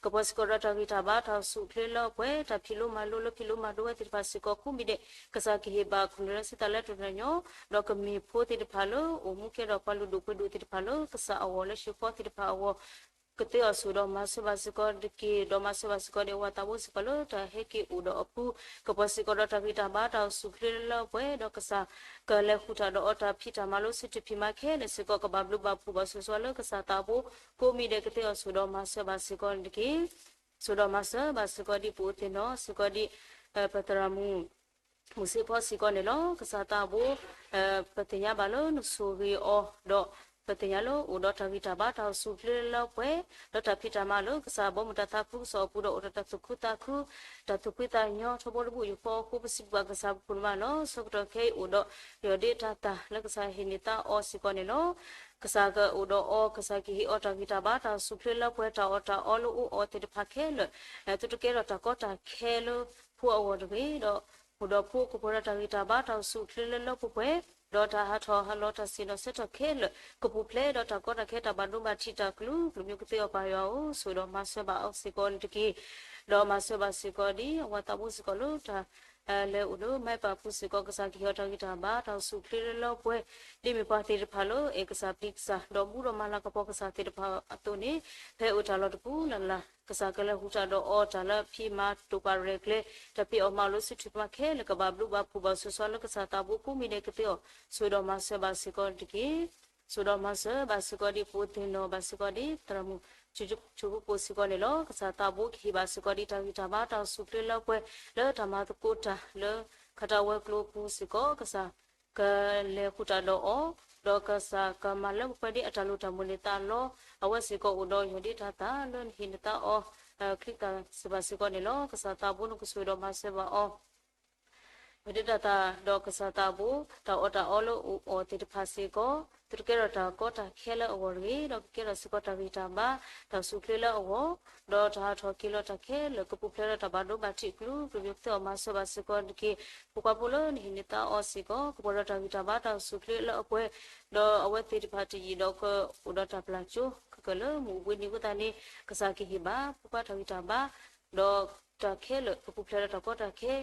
ကပှဲၤစ့ၢ်ကီးဒီးတၢ်ဂံၢ်တၢ်ဘါတၢ်အိၣ်ဆူၣ်အိၣ်ချ့လၢပှဲၤ တၢ်ဖံးလိမၤလိလၢဖံးလိမၤဒိဝဲသ့ၣ်တဖၣ်စ့ၢ်ကီးကိးမံၤဒဲး ကစၢ်ကဟ့ၣ်ဘၣ်ခိၣ်နူာ်လၢစုတၢ်လၢတိၢ်နီၣ်ညီ ဒီးကမ့ၢ်ဖိသ့ၣ်တဖၣ်လၢအိၣ်မူကဲဒီးပှၤလုၢ်ဒိၣ်ပှ့ၤဒိၣ်သ့ၣ်တဖၣ်လၢကစၢ်အဂီၢ်လၢဟံၣ်ဃီသ့ၣ်တဖၣ်အဂီၢ် ကသ့အီၤဆိၣ်ဒီးမၤစၢၤဘၣ်စ့ၢ်ကီးတက့ၢ်. ဒီးမၤစၢၤဘၣ်စ့ၢ်ကီးဒီးအဝၤသးဘိစ့ၢ်ကီးလၢတၢ်ဟဲက့ၤအိၣ်ဒီးအပူၤ ကပှဲၤစ့ၢ်ကီးဒီးတၢ်ဂံၢ်တၢ်ဘါတၢ်အိၣ်ဆူၣ်အိၣ်ချ့လၢလၢပှဲၤပှဲၤ ဒီးကစၢ်ကလဲၤဃုာ်တၢ်ဒီးအီၤတၢ်ဖံးတၢ်မၤလၢစုတၢ်ဖံးမၤခဲလၢာ်စ့ၢ်ကီး ကဘၣ်ဘျုးဘၣ်ဖှိၣ်ဘၣ်ဆိၣ်ဂ့ၤလၢကစၢ်သးဘိ ကိးမံၤဒဲးကသ့အီၤဆိၣ်ဒီးမၤစၢၤဘၣ်စ့ၢ်ကီးန့ၣ်တက့ၢ်. ဆိၣ်ဒီးမၤစၢၤဘၣ်စ့ၢ်ကီးဒ်ပအိၣ်သ့ၣ်နီၣ်စ့ၢ်ကီးဒ် ပသရၣ်မုၣ် မုၢ်စ့ဖီစ့ၢ်ကီးန့ၣ်လီၤ. ကစၢ်သးဘိ ပသ့ၣ်ညါဘၣ်လၢနဆိၣ်ဂ့ၤအီၤ ဒီးပသ့ၣ်ညါလၢအိၣ်ဒီးတၢ်ဂံၢ်တၢ်ဘါတၢ်အိၣ်ဆူၣ်အိၣ်ချ့လၢလၢပှဲၤပှဲၤ ဒီးတၢ်ဖံးတၢ်မၤလၢကစၢ်ဘီမုၢ်တၢ်သးခုကစီၣ်အပူၤဒီးအိၣ်ဒီးတၢ်သူၣ်ခုသးခု တၢ်သူၣ်ဖှံသးညီထီဘိတဘူၣ်ယဖီအဃိ ပစံးဘျုးဘၣ်ကစၢ်ပဖှိၣ်န့ၣ်မးလီၤ. ဆၢကတီၢ်ခဲအံၤအိၣ်ဒီးယီၢ်ဒ့တၢ်သၣ်လၢကစၢ်ဟ့ၣ်န့ၢ်သးအီၤစ့ၢ်ကီးန့ၣ်လီၤ. ကစၢ်ကအိၣ်ဒီးအီၤ ကစၢ်ကဟ့ၣ်အီၤတၢ်ဂံၢ်တၢ်ဘါတၢ်အိၣ်ဆူၣ်အိၣ်ချ့လၢပှဲၤ တၢ်အီၣ်တၢ်အီလၢအအိၣ်အီၤသ့ၣ်တဖၣ်ခဲလၢာ် သုတကဲထီၣ်တၢ်ကီတၢ်ခဲလၢဖိအဂီၢ်တဂ့ၤ ဒီးအိၣ်ဒီးဖိကပှဲၤဒီးတၢ်ဂံၢ်တၢ်ဘါတၢ်အိၣ်ဆူၣ်အိၣ်ချ့လၢလၢပှဲၤပှဲၤ ဒီးတၢ်ဟးထီၣ်ဟးလီၤတၢ်ဆ့ၣ်နီၤဆၢထီၣ်ခဲလၢာ် ကပူၤဖျဲးဒီးတၢ်ကီတၢ်ခဲတၢ်ဘၣ်ဒိဘၣ်ထံးတၢ်ကလုာ်ကလုာ် မ့ၢ်ကသ့အီၤပၢ်ယွၤဧၢ, ဆိၣ်ဒီးမၤစၢၤဘၣ်အီၤစ့ၢ်ကီးန့ၣ်တက့ၢ်. ဒီးမၤစၢၤဘၣ်စ့ၢ်ကီးဒ်အဝၤသးဘိစ့ၢ်ကီးလၢတၢ် လဲၤအိၣ်လၢမဲပာ်ပူၤစ့ၢ်ကီး ကစၢ်ကဟ့ၣ်အီၤတၢ်ဂံၢ်တၢ်ဘါ တၢ်အိၣ်ဆူၣ်အိၣ်ချ့လၢလၢပှဲၤ, ဒ်မ့ၢ်ပှၤသ့ၣ်တဖၣ်လၢအဲၣ်ကစၢ်ပျံၤကစၢ် ဒီးဘူၣ်ဒီးမၤလၤကပီၤကစၢ်သ့ၣ်တဖၣ်အသိးန့ၣ်, ဖဲအိၣ်တၢ်လီၢ်တပူၤလၢ်လၢ် ကစၢ်ကလဲၤဟူးတၢ်ဒီးအီၤ တၢ်လၢအဖံးမၤတိာ်ပာ်ရဲၣ်ကျဲၤ တၢ်ဖံးအီၣ်မၤအီၣ်လၢစုထွဲမၤခဲလၢာ် ကဘၣ်ဘျုးဘၣ်ဖှိၣ်ဘၣ်ဆိၣ်ဂ့ၤဆိၣ်ဝါလၢကစၢ်သးဘိကိးမံၤဒဲးကသ့အီၤ ဆိၣ်ဒီးမၤစၢၤဘၣ်စ့ၢ်ကီးတက့ၢ်. ဆိၣ်ဒီးမၤစၢၤဘၣ်စ့ၢ်ကီးဒ်ပသ့ၣ်နီၣ်ဘၣ်စ့ၢ်ကီးဒ်သရၣ်မုၣ် ထူဖိစ့ၢ်ကီးန့ၣ်လီၤ. ကစၢ်သးဘိကဟ့ၣ်ဘၣ်စ့ၢ်ကီးဒ်တၢ်ဂံၢ်တၢ်ဘါ တၢ်အိၣ်ဆူၣ်အိၣ်ချ့လၢပှဲၤ လၢတၢ်မၤသကိးတၢ်လၢ ခးတၢ်ဝဲၤကျိၤအပူၤစ့ၢ်ကီး ကစၢ်ကလဲၤဃုာ်တၢ်ဒီးအီၤ, ဒီးကစၢ်ကမၤလၢပှဲၤဒ်အတၢ်လိၣ်တၢ်မုၢ်လၢ်သးလီ, အဝဲစ့ၢ်ကီးအိၣ်ဒီးယွၤဒ်တၢ်သၣ်လၢနဟ့ၣ်နသးအီၤ ချံသၣ်စံးဘၣ်စ့ၢ်ကီးန့ၣ်လီၤ. ကစၢ်သးဘိနကဆိၣ်ဂ့ၤဒီးမၤစၢၤဘၣ်အီၤ ဝဲဒၣ်တၢ်သၣ်ဒီးကစၢ်သးဘိ တၢ်အီၣ်တၢ်အီလၢအအိၣ်အီၤသ့ၣ်တဖၣ်စ့ၢ်ကီး, သုတကဲထီၣ်တၢ်ကီတၢ်ခဲလၢအဂီၢ်တဂ့ၤ, ဒီးကကဲထီၣ်စ့ၢ်ကီးတၢ်ဂံၢ်တၢ်ဘါ တၢ်အိၣ်ဆူၣ်အိၣ်ချ့လၢအဂီၢ်, ဒီးတၢ်ဟးထီၣ်က့ၤလီၤတၢ်ခဲလၢာ် ကပူၤဖျဲးဒီးတၢ်ဘၣ်ဒိဘၣ်ထံးအကလုာ်ကလုာ် ကသ့ၣ်အီၣ်မၤစၢၤဘၣ်စ့ၢ်ကီးတက့ၢ်. ဖိခွါဖိလၢနဟ့ၣ်နသးအီၤစ့ၢ်ကီး ကပှဲၤဒီးတၢ်ဂံၢ်တၢ်ဘါ တၢ်အိၣ်ဆူၣ်အိၣ်ချ့လၢအပှဲၤ, ဒီးအဝဲသ့ၣ်တဖၣ်တယံာ်ဒီးကအိၣ်ဒီးတၢ်ပျၢ်ကၠိ ကကၢၢ်လၢမုၢ်အိၣ်ဘှံးနံၤအဃိသတးန့ၣ် ကစၢ်ကဟ့ၣ်ဘၣ် ဖိခွါတၢ်ဂံၢ်တၢ်ဘါ ဒီးတၢ်ခဲလၢာ် ကပူၤဖျဲးဒီးတၢ်ကီတၢ်ခဲ,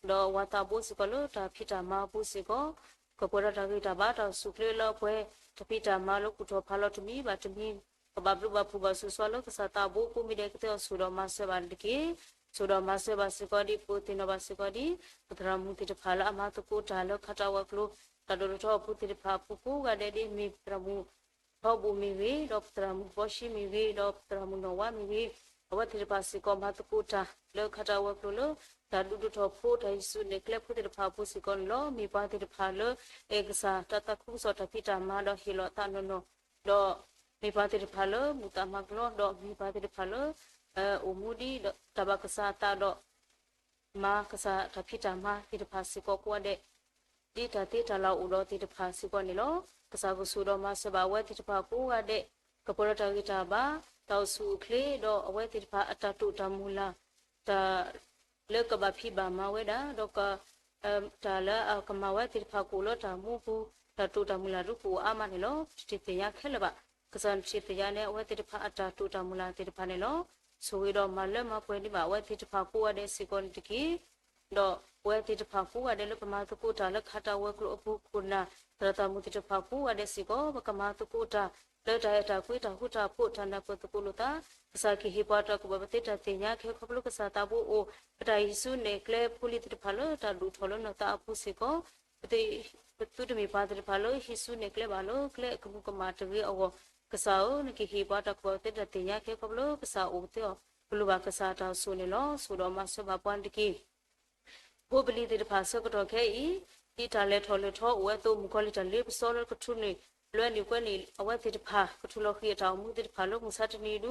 ဒီးဝၤသးဘိစ့ၢ်ကီးလၢတၢ်ဖံးတၢ်မၤအပူၤစ့ၢ်ကီး ကပှဲၤဒီးတၢ်ဂံၢ်တၢ်ဘါ တၢ်အိၣ်ဆူၣ်အိၣ်ချ့လၢအပှဲၤ, တၢ်ဖံးတၢ်မၤလၢကူၣ်ထီၣ်ဖးလီၤတမံၤဘၣ်တမံၤ ကဘၣ်ဘျုးဘၣ်ဖှိၣ်ဘၣ်ဆိၣ်ဂ့ၤဆိၣ်ဝါလၢကစၢ်သးဘိကိးမံၤဒဲးကသ့အီၤ ဆိၣ်ဒီးမၤစၢၤဘၣ်တက့ၢ်. ဆိၣ်ဒီးမၤစၢၤဘၣ်စ့ၢ်ကီးဒ်ပသ့ၣ်နီၣ်ဘၣ်စ့ၢ်ကီးဒ် ပသရၣ်မုၣ်သ့ၣ်တဖၣ်လၢအမၤသကိးတၢ်လၢခးတၢ်ဝဲၤကျိၤ တၢ်ဒိၣ်ထီၣ်အပူၤသ့ၣ်တဖၣ်အပူၤကိးဂၤဒဲး ဒ်မ့ၢ်ပသရၣ်မုၣ် ထီဘိမ့ၢ်ဂ့ၤ, ဒီးပသရၣ်မုၣ်ဘီၡံမ့ၢ်ဂ့ၤ, ဒီးပသရၣ်မုၣ်နီၢ်ဝါမ့ၢ်ဂ့ၤ, အဝဲသ့ၣ်တဖၣ်စ့ၢ်ကီးမၤသကိးတၢ်လၢခးတၢ်ဝဲၤကျိၤလၢ တၢ်ဒုးဒိၣ်ထီၣ်ဖိ တၢ်ဟံးစုနဲၣ်ကျဲဖိသ့ၣ်တဖၣ်အပူၤစ့ၢ်ကီးန့ၣ်လီၤ. မ့ၢ်ပှၤသ့ၣ်တဖၣ်လၢ အဲၣ်ကစၢ် တၢ်သးခုကစီၣ်တၢ်ဖံးတၢ်မၤဒီးဟ့ၣ်လီၤအသးနီၢ်နီၢ်, ဒီးမ့ၢ်ပှၤသ့ၣ်တဖၣ်လၢမုာ်သးမၤကလီ, ဒီးမ့ၢ်ပှၤသ့ၣ်တဖၣ်လၢ အိၣ်မူဒ်ဒီးတၢ်ဘၣ်ကစၢ်အသးဒီး မၤကစၢ်တၢ်ဖံးတၢ်မၤသ့ၣ်တဖၣ်စ့ၢ်ကီးကိးဂၤဒဲး, ဒ်တၢ်သ့တၢ်လၢ်အိၣ်ဒီးသ့ၣ်တဖၣ်စ့ၢ်ကီးန့ၣ်လီၤ. ကစၢ်ကဆိၣ်ဒီးမၤစၢၤဘၣ်အဝဲသ့ၣ်တဖၣ်ကိးဂၤဒဲး, ကပှဲၤဒီးတၢ်ဂံၢ်တၢ်ဘါ, တၢ်အိၣ်ဆူၣ်အိၣ်ချ့, ဒီးအဝဲသ့ၣ်တဖၣ်အတၢ်တိာ်တၢ်မုၢ်လၢ်, တၢ်လၢကဘၣ်ဖံးဘၣ်မၤဝဲဒၣ်, ဒီး တၢ်လၢအကမၤဝဲသ့ၣ်တဖၣ်ကအိၣ်လၢတၢ်မူပူၤ, တၢ်တိာ်တၢ်မုၢ်လၢ်ဒုးကအိၣ်အါမးန့ၣ်လီၤ. တထံၣ်သ့ၣ်ညါခဲလၢာ်ဘၣ်. ကစၢ်နထံၣ်သ့ၣ်ညါန့ၣ် အဝဲသ့ၣ်တဖၣ်အတၢ်တိာ်တၢ်မုၢ်လၢ်သ့ၣ်တဖၣ်န့ၣ်လီၤ. ဆိၣ်ဂ့ၤဒီးမၤလၢမၤပှဲၤန့ၢ်ဘၣ်အဝဲသ့ၣ်တဖၣ်ကိးဂၤဒဲးစ့ၢ်ကီးန့ၣ်တက့ၢ်. ဒီးပဝဲသ့ၣ်တဖၣ်ကိးဂၤဒဲးလၢပမၤသကိးတၢ်လၢခးတၢ်ဝဲၤကျိၤအပူၤခိၣ်နၢ် သရၣ်သရၣ်မုၣ်သ့ၣ်တဖၣ်ကိးဂၤဒဲးစ့ၢ်ကီး ပကမၤသကိးတၢ် လၢတၢ်အဲၣ်တၢ်ကွံ တၢ်ဃူတၢ်ဖိး တၢ်နၢ်ပၢၢ်သကိးလိာ်သး, ကစၢ်ကဟ့ၣ်ပှၤတၢ်ကူၣ်ဘၣ် ပသ့တၢ်သ့ၣ်ညါခဲခီဖျိကစၢ်သးဘိအိၣ်, ပတၢ်ဟံးစုနဲၣ်ကျဲဖိလံၤသ့ၣ်တဖၣ်လၢတၢ်ဒိၣ်ထီၣ်လၢနီၢ်သးအပူၤစ့ၢ်ကီး, ပသုတမ့ၢ်ပှၤသ့ၣ်တဖၣ်လၢ ဟံးစုနဲၣ်ကျဲဘၣ်လၢကျဲအကမူးကမၣ်တဂ့ၤအဂီၢ်, ကစၢ်ဧၢ, နကဟ့ၣ်ပှၤတၢ်ကူၣ်ဘၣ် ပသ့တၢ်သ့ၣ်ညါခဲခီဖျိကစၢ်အိၣ်ကသ့အီၤ, ပလိၣ်ဘၣ်ကစၢ်အတၢ်ဆိၣ်န့ၣ်လီၤ. ဆိၣ်ဒီးမၤစၢၤဘၣ်ပှၤတက့ၢ်. ဖိပလံၤသ့ၣ်တဖၣ်ဆၢကတီၢ်ခဲအံၤ, ဒ်တၢ်လဲၤထီၣ်လဲၤထီအိၣ်ဝဲအသိး မုၣ်ကီၤလံၢ်တၢ်လ့ပစီလၢကထူၣ်န့ၢ် လွဲန့ၢ်ကွဲန့ၢ် အဝဲသ့ၣ်တဖၣ် ကထူၣ်လီၤဃံၤအတၢ်အိၣ်မူသ့ၣ်တဖၣ်လၢမုၢ်ဆါတနံၤအံၤဒု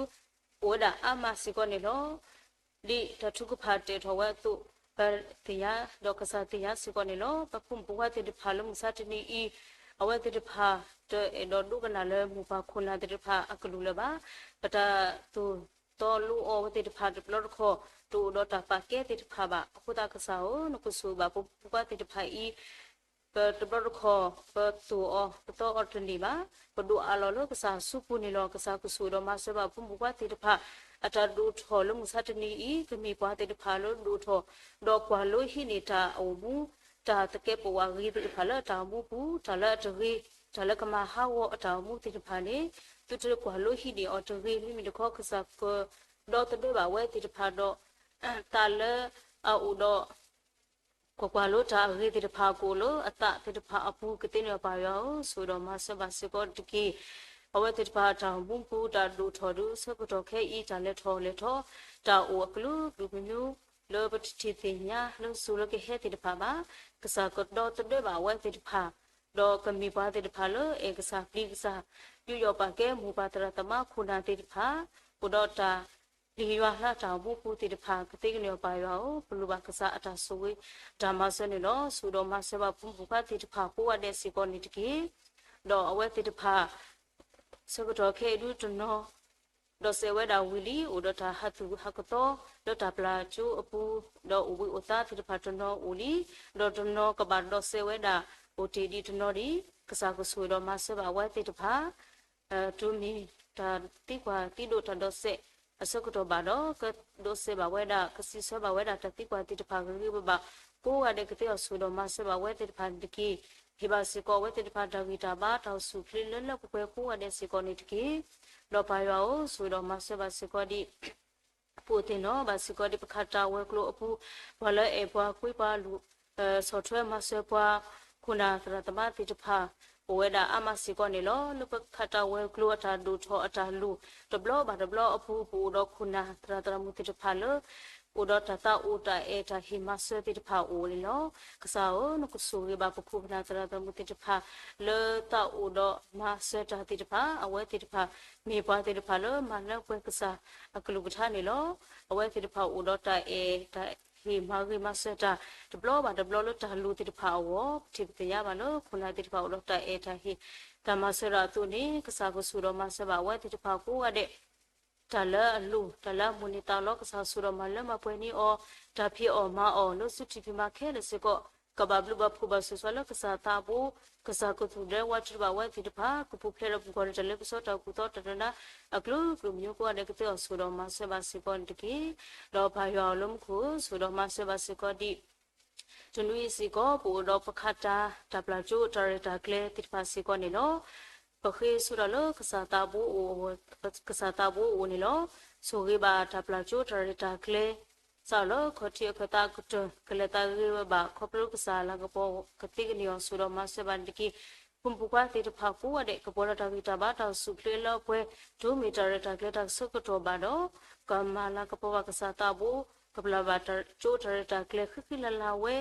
အိၣ်ဝဲဒၣ်အါမးစ့ၢ်ကီးန့ၣ်လီၤ. ဒ်တၢ်ထုကဖၣ်တဲာ်ထီၣ်ဝဲအသိး, ပသ့ၣ်ညါဒီးကစၢ်သ့ၣ်ညါစ့ၢ်ကီးန့ၣ်လီၤ. ပဖိမုၣ်ဖိခွါသ့ၣ်တဖၣ်လၢမုၢ်ဆါတနံၤအံၤ, အဝဲသ့ၣ်တဖၣ် တအဲၣ်ဒိးဒိကနၣ်လၢမိၢ်ပၢ်ခိၣ်နၢ်သ့ၣ်တဖၣ်အကလုၢ်လၢၤဘၣ်. ပတၢ်သိၣ်တီလိအီၤဝဲသ့ၣ်တဖၣ်တဘျီတခီၣ် တအိၣ်ဒီးတၢ်ပာ်ကဲသ့ၣ်တဖၣ်ဘၣ်. အဃိသတးကစၢ်ဧၢ, နကဆိၣ်ဂ့ၤဘၣ်ပဖိမုၣ်ဖိခွါသ့ၣ်တဖၣ်အံၤ ပတဘျီတခီၣ် ပသိၣ်အီၤ ပသီအီၤတန့ၢ်ဘၣ်. ပဒိးအးလီၤလၢကစၢ်အစုပူၤန့ၣ်လီၤ. ကစၢ်ကဆိၣ်ဒီးမၤစၢၤဘၣ်ဖိမုၣ်ဖိခွါသ့ၣ်တဖၣ် အတၢ်ဒိၣ်ထီၣ်လၢမုၢ်ဆါတနံၤအံၤ ကမ့ၢ်ပှၤသ့ၣ်တဖၣ်လၢဒိၣ်ထီၣ် ဒီးကွၢ်လိဟံးန့ၢ်တၢ်အိၣ်မူ တၢ်သကဲးပဝးဂ့ၤသ့ၣ်တဖၣ်လၢအတၢ်အိၣ်မူပူၤ, တၢ်လၢအတဂ့ၤ, တၢ်လၢကမၤဟးဂီၤအတၢ်အိၣ်မူသ့ၣ်တဖၣ်န့ၣ် သုတကွၢ်လိဟံးန့ၢ်အီၤတဂ့ၤ. မ့မ့ၢ်တခီ ကစၢ်ကဒီသဒၢဘၣ်ဝဲသ့ၣ်တဖၣ်ဒီး တၢ်လၢအအိၣ်ဒီး ကွၢ်ကွၢ်လိတၢ်အဂ့ၤသ့ၣ်တဖၣ်ကအိၣ်လၢအသးသ့ၣ်တဖၣ်အပူၤ ကသ့န့ၢ်အပၢ်ယွၤဧၢ, ဆိၣ်ဒီးမၤစၢၤဘၣ်စ့ၢ်ကီးတက့ၢ်. အဝဲသ့ၣ်တဖၣ်အတၢ်အိၣ်မူပူၤ တၢ်ဒိၣ်ထီၣ်ဒုးဆၢကတီၢ်ခဲအံၤ တၢ်လဲၤထီၣ်လဲၤထီ တၢ်အိၣ်အကလုာ်ကလုာ်မံၤမံၤ လၢပတထံၣ်သ့ၣ်ညါလၢစိၤလၢကဟဲသ့ၣ်တဖၣ်ဘၣ်. ကစၢ်ကဒီသဒၢဘၣ်အဝဲသ့ၣ်တဖၣ် ဒီးကမ့ၢ်ပှၤသ့ၣ်တဖၣ်လၢအဲၣ်ကစၢ်ပျံၤကစၢ် ယူးယီၣ်ပာ်ကဲမိၢ်ပၢ်သရၣ်သမါခိၣ်နၢ်သ့ၣ်တဖၣ် အိၣ်ဒီးတၢ် ပျံၤယွၤလၢတၢ်အိၣ်မူပူၤသ့ၣ်တဖၣ် ကသ့ကန့ၢ်အပၢ်ယွၤဧၢ, ပလိၣ်ဘၣ်ကစၢ်အတၢ်ဆိၣ်ဂ့ၤ တၢ်မၤစၢၤန့ၣ်လီၤ. ဆိၣ်ဒီးမၤစၢၤဘၣ်ဖိမုၣ်ဖိခွါသ့ၣ်တဖၣ်ကိးဂၤဒဲးစ့ၢ်ကီးန့ၣ်တက့ၢ်. ဒီးအဝဲသ့ၣ်တဖၣ် ဆၢကတီၢ်ခဲအံၤဒုတနီၤ ဒီးစဲးဝဲဒၣ်ဝံၤလံ အိၣ်ဒီးတၢ်ဟးသူၣ်ဟးကသီ လၢတၢ်ပျၢ်ကၠိအပူၤ, ဒီးအိၣ်ဘှံးအိၣ်သါသ့ၣ်တဖၣ်တနီၤအိၣ်လံ, ဒီးတနီၤကဘၣ်ဒီးစဲးဝဲဒၣ် အိၣ်တ့ၢ်ဒံးတနီၤဒံး, ကစၢ်ကဆိၣ်ဒီးမၤစၢၤဘၣ်အဝဲသ့ၣ်တဖၣ် တုၤမ့ၢ်တၢ်သံကွၢ်သံဒိးတၢ်ဒီးစဲး အဆၢကတီၢ်ဘၣ်ဒီး ကဒိးစဲးဘၣ်ဝဲဒၣ် ကစံးဆၢဘၣ်ဝဲဒၣ်တၢ်သံကွၢ်သ့ၣ်တဖၣ်ဂ့ၤဂ့ၤဘၣ်ဘၣ် ကိးဂၤဒဲးကသ့အီၤဆိၣ်ဒီးမၤစၢၤဘၣ်ဝဲသ့ၣ်တဖၣ်န့ၣ်တက့ၢ်. ဟ့ၣ်ဘၣ်စ့ၢ်ကီးအဝဲသ့ၣ်တဖၣ်တၢ်ဂံၢ်တၢ်ဘါတၢ်အိၣ်ဆူၣ်အိၣ်ချ့လၢလၢပှဲၤပှဲၤကိးဂၤဒဲးစ့ၢ်ကီးန့ၣ်တက့ၢ်. ဒီးပၢ်ယွၤဧၢ ဆိၣ်ဒီးမၤစၢၤဘၣ်စ့ၢ်ကီးဒ် ပအိၣ်သ့ၣ်နီၣ်ဘၣ်စ့ၢ်ကီးဒ်ပခးတၢ်ဝဲၤကျိၤအပူၤ ပှၤလၢအဲၣ်ပှၤကွံပှၤလူၤ ဆီၣ်ထွဲမၤစၢၤပှၤ ခိၣ်နၢ်သရၣ်သမါသ့ၣ်တဖၣ် အိၣ်ဝဲဒၣ်အါမးစ့ၢ်ကီးန့ၣ်လီၤ. လၢပခးတၢ်ဝဲၤကျိၤအတၢ်ဒိၣ်ထီၣ်အတၢ်လူၤတဘျီဘၣ်တဘျီအပူၤ ပအိၣ်ဒီးခိၣ်နၢ်သရၣ်သမါသ့ၣ်တဖၣ်လၢ အိၣ်ဒီးတၢ်သးအိၣ်တၢ်အဲၣ်တၢ်ဟ့ၣ်မၤစၢၤသ့ၣ်တဖၣ်အိၣ်န့ၣ်လီၤ. ကစၢ်ဧၢ နကဆိၣ်ဂ့ၤဘၣ်ပခိၣ်ပနၢ်သရၣ်သမါသ့ၣ်တဖၣ် လၢသးအိၣ်ဒီးမၤစၢၤတၢ်သ့ၣ်တဖၣ် အဝဲသ့ၣ်တဖၣ် မ့ၢ်ပှၤသ့ၣ်တဖၣ်လၢမၤလၢပှဲၤကစၢ်အကလုၢ်ကထါန့ၣ်လီၤ. အဝဲသ့ၣ်တဖၣ်အိၣ်ဒီးတၢ်အဲၣ်တၢ်ဟ့ၣ်မၤဂ့ၤမၤစၢၤတၢ် တဘျီဘၣ်တဘျီလၢတၢ်လူၤသ့ၣ်တဖၣ်အဂီၢ် ပထံၣ်ပသ့ၣ်ညါဘၣ်လၢ ခိၣ်နၢ်သ့ၣ်တဖၣ်အိၣ်ဒီးတၢ်အဲၣ်တၢ်ဟ့ၣ် တၢ်မၤစၢၤဒီးအသိးန့ၣ် ကစၢ်ကဆိၣ်ဒီးမၤစၢၤဘၣ်အဝဲသ့ၣ်တဖၣ်ကိးဂၤဒဲး တၢ်လၢအလိၤ တၢ်လၢအမုၢ်န့ၢ်သးလီ ကစၢ်ဆိၣ်ဒီးမၤလၢမၤပှဲၤန့ၢ်အီၤ တၢ်ဖံးအီၣ်မၤအီၣ်လၢစုထံၣ်ဖံးမၤခဲလၢာ်စ့ၢ်ကီး ကဘၣ်ဘျုးဘၣ်ဖှိၣ်ဘၣ်ဆိၣ်ဂ့ၤလၢကစၢ်သးဘိ ကစၢ်ကသူၣ်ဒဲဝးထုဘၣ်ဝဲသ့ၣ်တဖၣ် ကပူၤဖျဲးဒီးပူၤဖျဲးဒီးတၢ်လ့ပစီတၢ်ကူၣ်သီတၢ်ဒိးနၢ် အကလုာ်ကလုာ်မံၤကိးဂၤဒဲးကသ့အီၤဆိၣ်ဒီးမၤစၢၤဘၣ်စ့ၢ်ကီးန့ၣ်တက့ၢ်. ဒီးပၢ်ယွၤအိၣ်လၢမူခိၣ် ဆိၣ်ဒီးမၤစၢၤဘၣ်စ့ၢ်ကီးဒ် တနွံအံၤစ့ၢ်ကီး ပအိၣ်ဒီးပခးတၢ် တၢ်ပျၢ်ကၠိတၢ်ရဲၣ်တၢ်ကျဲၤသ့ၣ်တဖၣ်စ့ၢ်ကီးန့ၣ်လီၤ. ပဃ့ဆိဒၣ်လၢကစၢ်သးဘိအိၣ် ကစၢ်သးဘိအိၣ်န့ၣ်လီၤ. ဆိၣ်ဂ့ၤဘၣ်တၢ်ပျၢ်ကၠိတၢ်ရဲၣ်တၢ်ကျဲၤ စးလၢခီၣ်ထံးအခၢၣ်သးကတၢၢ် ကလဲၤသးဂ့ၤဝဲဘၣ် ခီဖျိကစၢ်လၤကပီၤကသ့ကန့ၢ်အီၤ ဆိၣ်ဒီးမၤစၢၤဘၣ်န့ၣ်တက့ၢ်. ဖိမုၣ်ဖိခွါသ့ၣ်တဖၣ်ကိးဂၤဒဲး ကပှဲၤဒီးတၢ်ဂံၢ်တၢ်ဘါတၢ်အိၣ်ဆူၣ်အိၣ်ချ့လၢပှဲၤ တုၤမ့ၢ်တၢ်ရဲၣ်တၢ်ကျဲၤတၢ်ကဆၢကတီၢ်ဘၣ်ဒီး ကမၤလၤကပီၤဘၣ်ကစၢ်သးဘိ ကပျၢ်ဘၣ်ကၠိတၢ်ရဲၣ်တၢ်ကျဲၤဃံဃံလၤလၤဝဲ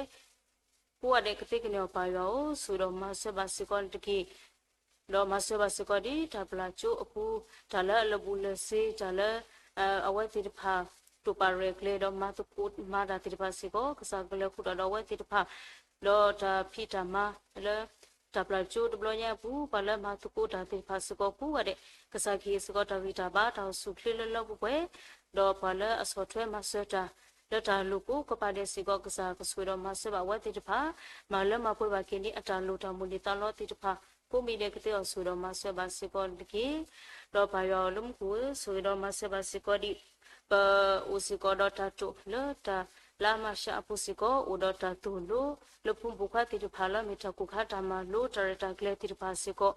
ကိးဂၤဒဲးကသ့ကန့ၢ်အီၤပၢ်ယွၤဧၢ ဆိၣ်ဒီးမၤစၢၤဘၣ်စ့ၢ်ကီးန့ၣ်တက့ၢ်. ဒီးမၤစၢၤဘၣ်စ့ၢ်ကီးဒ်တၢ်ပျၢ်ကၠိအပူၤ တၢ်လၢအလၢာ်ဘူၣ်လၢာ်စ့ၤ တၢ်လၢ အဝဲသ့ၣ်တဖၣ် တိာ်ပာ်ရဲၣ်ကျဲၤ ဒီးမၤသကိးမၤတၢ်သ့ၣ်တဖၣ်စ့ၢ်ကီး ကစၢ်ကလဲၤဃုာ်ဒီးအဝဲသ့ၣ်တဖၣ် ဒီးတၢ်ဖံးတၢ်မၤလၢ တၢ်ပျၢ်ကၠိတဘျီညါအပူၤ ပှၤလၢမၤသကိးတၢ်သ့ၣ်တဖၣ်စ့ၢ်ကီးကိးဂၤဒဲး ကစၢ်ကဟ့ၣ်စ့ၢ်ကီးတၢ်ဂံၢ်တၢ်ဘါတၢ်အိၣ်ဆူၣ်အိၣ်ချ့လၢလၢပှဲၤပှဲၤ ဒီးပှၤလၢအဆီၣ်ထွဲမၤစၢၤတၢ် လၢတၢ်လိၤကိးကပၤဒဲးစ့ၢ်ကီး ကစၢ်ကဆိၣ်ဒီးမၤစၢၤဘၣ်ဝဲသ့ၣ်တဖၣ် မၤလၢမၤပှဲၤဘၣ်က့ၤန့ၢ်အတၢ်လိၤတၢ်မုၢ်န့ၢ်သးလီသ့ၣ်တဖၣ် ကိးမံၤဒဲးကသ့အီၤဆိၣ်ဒီးမၤစၢၤဘၣ်စ့ၢ်ကီးန့ၣ်တက့ၢ်. ဒီးပၢ်ယွၤအိၣ်လၢမူခိၣ်ဧၢ ဆိၣ်ဂ့ၤဒီးမၤစၢၤဘၣ်စ့ၢ်ကီးဒ် ပအိၣ်စ့ၢ်ကီးဒီးတၢ်တိာ်လၢတၢ်လါမၤရှးအပူၤစ့ၢ်ကီး အိၣ်ဒီးတၢ်သိၣ်လိ လၢဖိမုၣ်ဖိခွါသ့ၣ်တဖၣ်လၢမ့ၢ်တၢ်ကူၣ်ခါတၢ်မၤလိ တၢ်ရဲၣ်တၢ်ကျဲၤသ့ၣ်တဖၣ်စ့ၢ်ကီး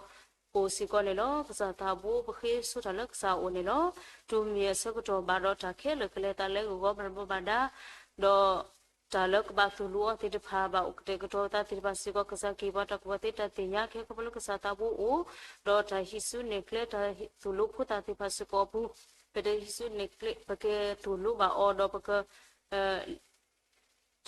အိၣ်စ့ၢ်ကီးန့ၣ်လီၤ. ကစၢ်သးဘိပဃ့ဆိတၢ်လၢကစၢ်အအိၣ်န့ၣ်လီၤ. တုၤမ့ၢ်အဆၢကတီၢ်ဘၣ်ဒီးတၢ်ခဲလၢာ်ကလဲၤသးလၢဂ့ၢ်ဂီၢ်မၤဘၣ်ဒါ ဒီးတၢ်လၢကဘၣ်သိၣ်လိအီၤသ့ၣ်တဖၣ် ဘၣ်အိၣ်ကတဲာ်ကတီၤသးသ့ၣ်တဖၣ်စ့ၢ်ကီး ကစၢ်ကဟ့ၣ်ပှၤတၢ်ကူၣ်ဘၣ်သ့တၢ်သ့ၣ်ညါခဲခီဖျိလၢကစၢ်သးဘိအိၣ် ဒီးတၢ်ဟံးစုနဲၣ်ကျဲတၢ်သိၣ်လိဖိသၣ်သ့ၣ်တဖၣ်စ့ၢ်ကီးအပူၤ ပတဟံးစုနဲၣ်ကျဲ ပကသိၣ်လိဘၣ်အီၤဒီးပက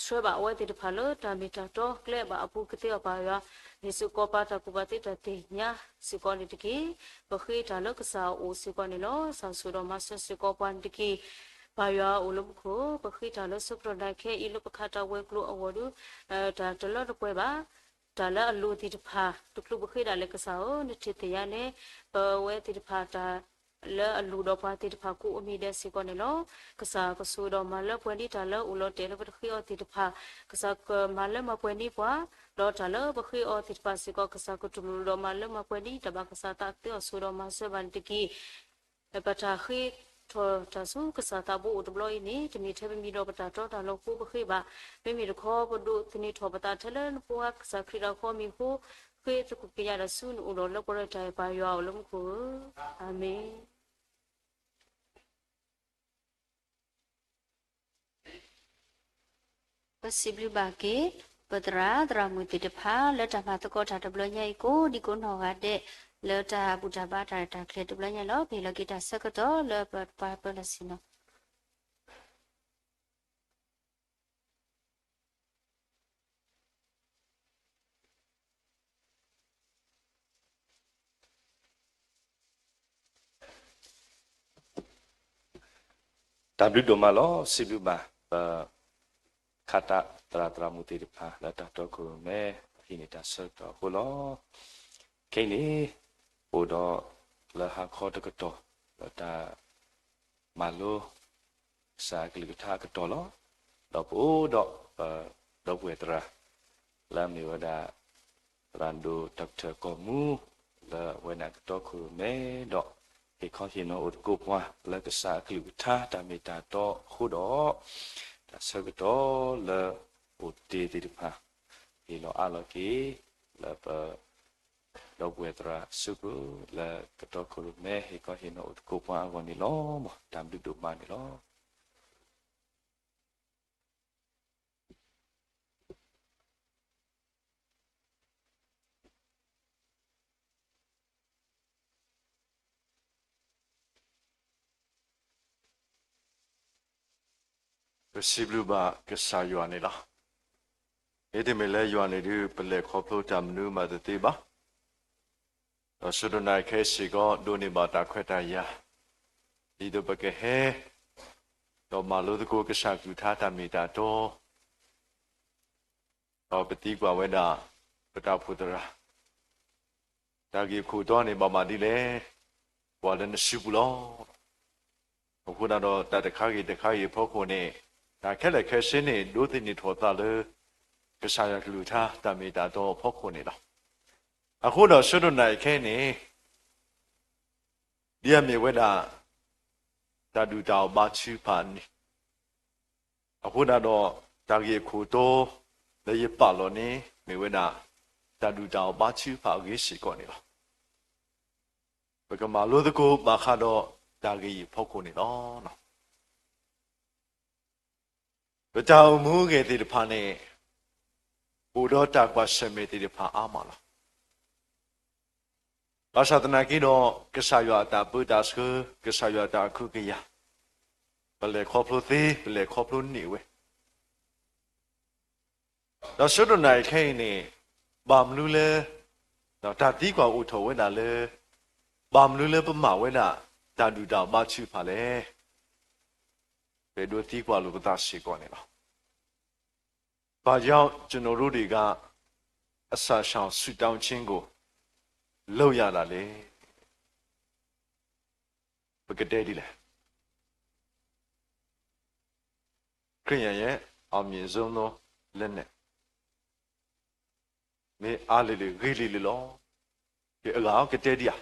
ဆှၢဘၣ်အဝဲသ့ၣ်တဖၣ်လၢတၢ်မ့ၢ်တၢ်တီကျဲဘၣ်အပူၤကသ့အီၤပၢ်ယွၤ ဟ့ၣ်စ့ၢ်ကီးပှၤတၢ်ကူၣ်ဘၣ်သ့တၢ်သ့ၣ်ညါစ့ၢ်ကီးန့ၣ်တက့ၢ်. ပဃ့တၢ်လၢကစၢ်အအိၣ်စ့ၢ်ကီးန့ၣ်လီၤ. ကစၢ်ဆိၣ်ဒီးမၤစၢၤစ့ၢ်ကီးပှၤန့ၣ်တက့ၢ်. ပၢ်ယွၤအိၣ်လၢမူခိၣ် ပဃ့တၢ်လၢဆၢကတီၢ်နၤခဲအံၤလၢပခးတၢ်ဝဲၤကျိၤအဂီၢ်ဒီး တၢ်တလၢတပှဲၤဘၣ် တၢ်လၢအလိၤသ့ၣ်တဖၣ် တချုးပဃ့ဒၣ်လဲာ်ကစၢ်ဧၢ နထံၣ်သ့ၣ်ညါန့ၣ် ပဝဲသ့ၣ်တဖၣ်တၢ် လၢအလိၤဒီးပှၤသ့ၣ်တဖၣ်ကိးမံၤဒဲးစ့ၢ်ကီးန့ၣ်လီၤ. ကစၢ်ကဆိၣ်ဒီးမၤလၢပှဲၤန့ၢ်တၢ်လၢအိၣ်လီၤတဲာ်လၢပတဃ့အီၤသ့ၣ်တဖၣ်, ကစၢ်ကမၤလၢမၤပှဲၤန့ၢ်ပှၤ, ဒီးတၢ်လၢပဃ့အီၤသ့ၣ်တဖၣ်စ့ၢ်ကီး ကစၢ်ကတူၢ်လိာ်ဒီးမၤလၢမၤပှဲၤန့ၢ်တၢ်ဘၣ်ကစၢ်သးကသ့အီၤဆိၣ်ဒီးမၤစၢၤဘၣ်န့ၣ်တက့ၢ်. ပတၢ်ဃ့ထီၣ်တၢ်ဆူကစၢ်သးဘိအိၣ်တဘျီအံၤန့ၣ် တမ့ၢ်ထဲပမံၤဒီးပတၢ်တီတၢ်လိၤအဃိပဃ့ဘၣ်. မ့မ့ၢ်တခီ ပဒိးသန့ၤထီၣ်ပသးထဲလၢနဖိခွါကစၢ်ခရံာ်တၢ်ဃီအမံၤအဃိ, ဃ့သကိးက့ၤယၤဒီးဆူနအိၣ်ဒီးလၢပှဲၤဒီးတၢ်အဲၣ်ပၢ်ယွၤအိၣ်လၢမူခိၣ်ဧၢ, အၤမ့ၣ်. ပစံးဘျုးဘၣ်က့ၤ ပသရၣ်သရၣ်မုၣ်သ့ၣ်တဖၣ် လၢတၢ်မၤသကိးတၢ်တဘျီညါအံၤကိးဒံကိးနီၢ်ဂၤဒဲး လၢတၢ်ဘူၣ်တၢ်ဘါတၢ်ရဲၣ်တၢ်ကျဲၤတဘျီညါလီၤ. ပဟ့ၣ်လီၤက့ၤတၢ်ဆၢကတီၢ်လၢပပှၤပၢလီၢ်ဆ့ၣ်နီၤ တၢ်ဘျုးဒိၣ်မးလီၤ. စံးဘျုးဘၣ် ပ ခးတၢ်သရၣ်သရၣ်မုၣ်သ့ၣ်တဖၣ် လၢတၢ်တီခိၣ်ရိၣ်မဲ ဟံးန့ၢ်တၢ်ဆၢကတီၢ်အဃိလီၤ. ခဲအံၤန့ၣ် ပအိၣ်ဒီးလၢဟါခီတကတီၢ် လၢတၢ်မၤလိ ကစၢ်အကလုၢ်ကထါအကတီၢ်လီၤ. ဒီးပအိၣ်ဒီး ဒီပုၢ်ဝဲၢ်သရၣ် လၢအမ့ၢ်ဝဲဒၣ် သရၣ်ဒိၣ် Doctor ကီၢ်မူ လၢအဝဲန့ၣ်အကတီခိၣ်ရိၣ်မဲဒီး ဟ့ၣ်ခီဟ့ၣ်နီၤအိၣ်သကိးပှၤလၢကစၢ်အကလုၢ်ကထါတၢ်မ့ၢ်တၢ်တီအဃိဒီး, တၢ်ဆၢကတီၢ်လၢအိၣ်တ့ၢ်သ့ၣ်တဖၣ် ဟ့ၣ်လီၤအးလီၤက့ၤ လၢပဒီပုၢ်ဝဲၢ်သရၣ်အစုပူၤ လၢကတီခိၣ်ရိၣ်မဲ ဟ့ၣ်ခီဟ့ၣ်နီၤအိၣ်သကိးပှၤအဂီၢ်န့ၣ်လီၤ. မ်တၢ်ဘျုးဒိၣ်မးန့ၣ်လီၤ. ပစံးဘျုးဘၣ်ကစၢ်ယွၤန့ၣ်လီၤ. မ့တမ့ၢ်လၢယွၤန့ၣ်ဒုး ပလဲၤခီဖျိတၢ်မနုၤမးတသ့ဘၣ်. ဒီးဆၢဒိၣ်နၢ်ခဲအံၤစ့ၢ်ကီး ဒိးန့ၢ်ဘၣ်တၢ်ခွဲးတၢ်ယာ် ဒ်သိးပကဟဲ ဒီးမၤလိသကိးကစၢ်ကလုၢ်ကထါတၢ်မ့ၢ်တၢ်တီ ဒီးပသံကွၢ်ဝဲဒၣ် ပတၢ်အိၣ်ဖှိၣ်သရၣ် တၢ်ဂ့ၢ်အခိၣ်တီန့ၣ် ဘၣ်မၤဒ်လဲၣ်, ပှၤလၢနစုပူၤလီၤ. အဃိသတးဒီး တၢ်တခါဂ့ၤတခါဂ့ၤအဖီခိၣ်န့ၣ် တၢ်ခဲလၢာ်ခဲဆ့န့ၣ် ဒိးသန့ၤထီၣ်သးလၢ ကစၢ်ယွၤကလုၢ်ကထါတၢ်မ့ၢ်တၢ်တီအဖီခိၣ်န့ၣ်လီၤ. အဃိဒီးဆၢဒိၣ်နၢ်အံၤခဲအံၤန့ၣ် ဒ်အမ့ၢ်ဝဲဒၣ် တၢ်ဒုၣ်တၢ်အီၣ်ဘါထုကဖၣ်န့ၣ် အဃိသတးဒီး တၢ်ဂ့ၢ်အခိၣ်တီ လၢယပာ်လီၤန့ၣ် မ့ၢ်ဝဲဒၣ် တၢ်ဒုၣ်တၢ်အီၣ်ဘါထုကဖၣ်အဂ့ၢ်စ့ၢ်ကီးန့ၣ်လီၤ. ပကမၤလိသကိးဘၣ်ဃးဒီးတၢ်ဂ့ၢ်အံၤအဖီခိၣ်န့ၣ်လီၤ. ပတၢ်အိၣ်မူအဂ့ၢ်သ့ၣ်တဖၣ်န့ၣ် အိၣ်ဒီးတၢ်ကွၢ်ဆၢၣ်မဲာ်သ့ၣ်တဖၣ်အါမးလီၤ. ဘၣ်ဆၣ်သနာ်က့ဒီး ကစၢ်ယွၤအတၢ်ပၢတၢ်ဆှၢ ကစၢ်ယွၤအတၢ်အကဟုကယာ် ပလဲၤခီဖျိသ့ ပလဲၤခီဖျိန့ၢ်ဝဲ ဒီးဆၢဒိၣ်နၢ်အံၤခဲအံၤန့ၣ် ဘၣ်မနုၤလၢ တၢ်သံကွၢ်အိၣ်ထီၣ်ဝဲဒၣ်လၢ ဘၣ်မနုၤလၢပမၤဝဲဒၣ် တၢ်ဒုၣ်တၢ်အီၣ်ဘါထုကဖၣ်လဲၣ်. ပအဲၣ်ဒိးသံကွၢ်လိာ်ပသးစ့ၢ်ကီးန့ၣ်လီၤ. ဘာကြောင့်ကျွန်တော်တို့တွေက အစာရှောင်ဆုတောင်းခြင်းကို လုပ်ရတာလဲ. ပကတဲဒ်လဲၣ်. ခရစ်ယာန်ရဲ့ အောင်မြင်ဆုံးသောလက်နက် မ့ၢ်အါလံလံ ဂ့ၤလံလံလီၤ. ကဲ အဂၤကတဲဒ်ဧါ.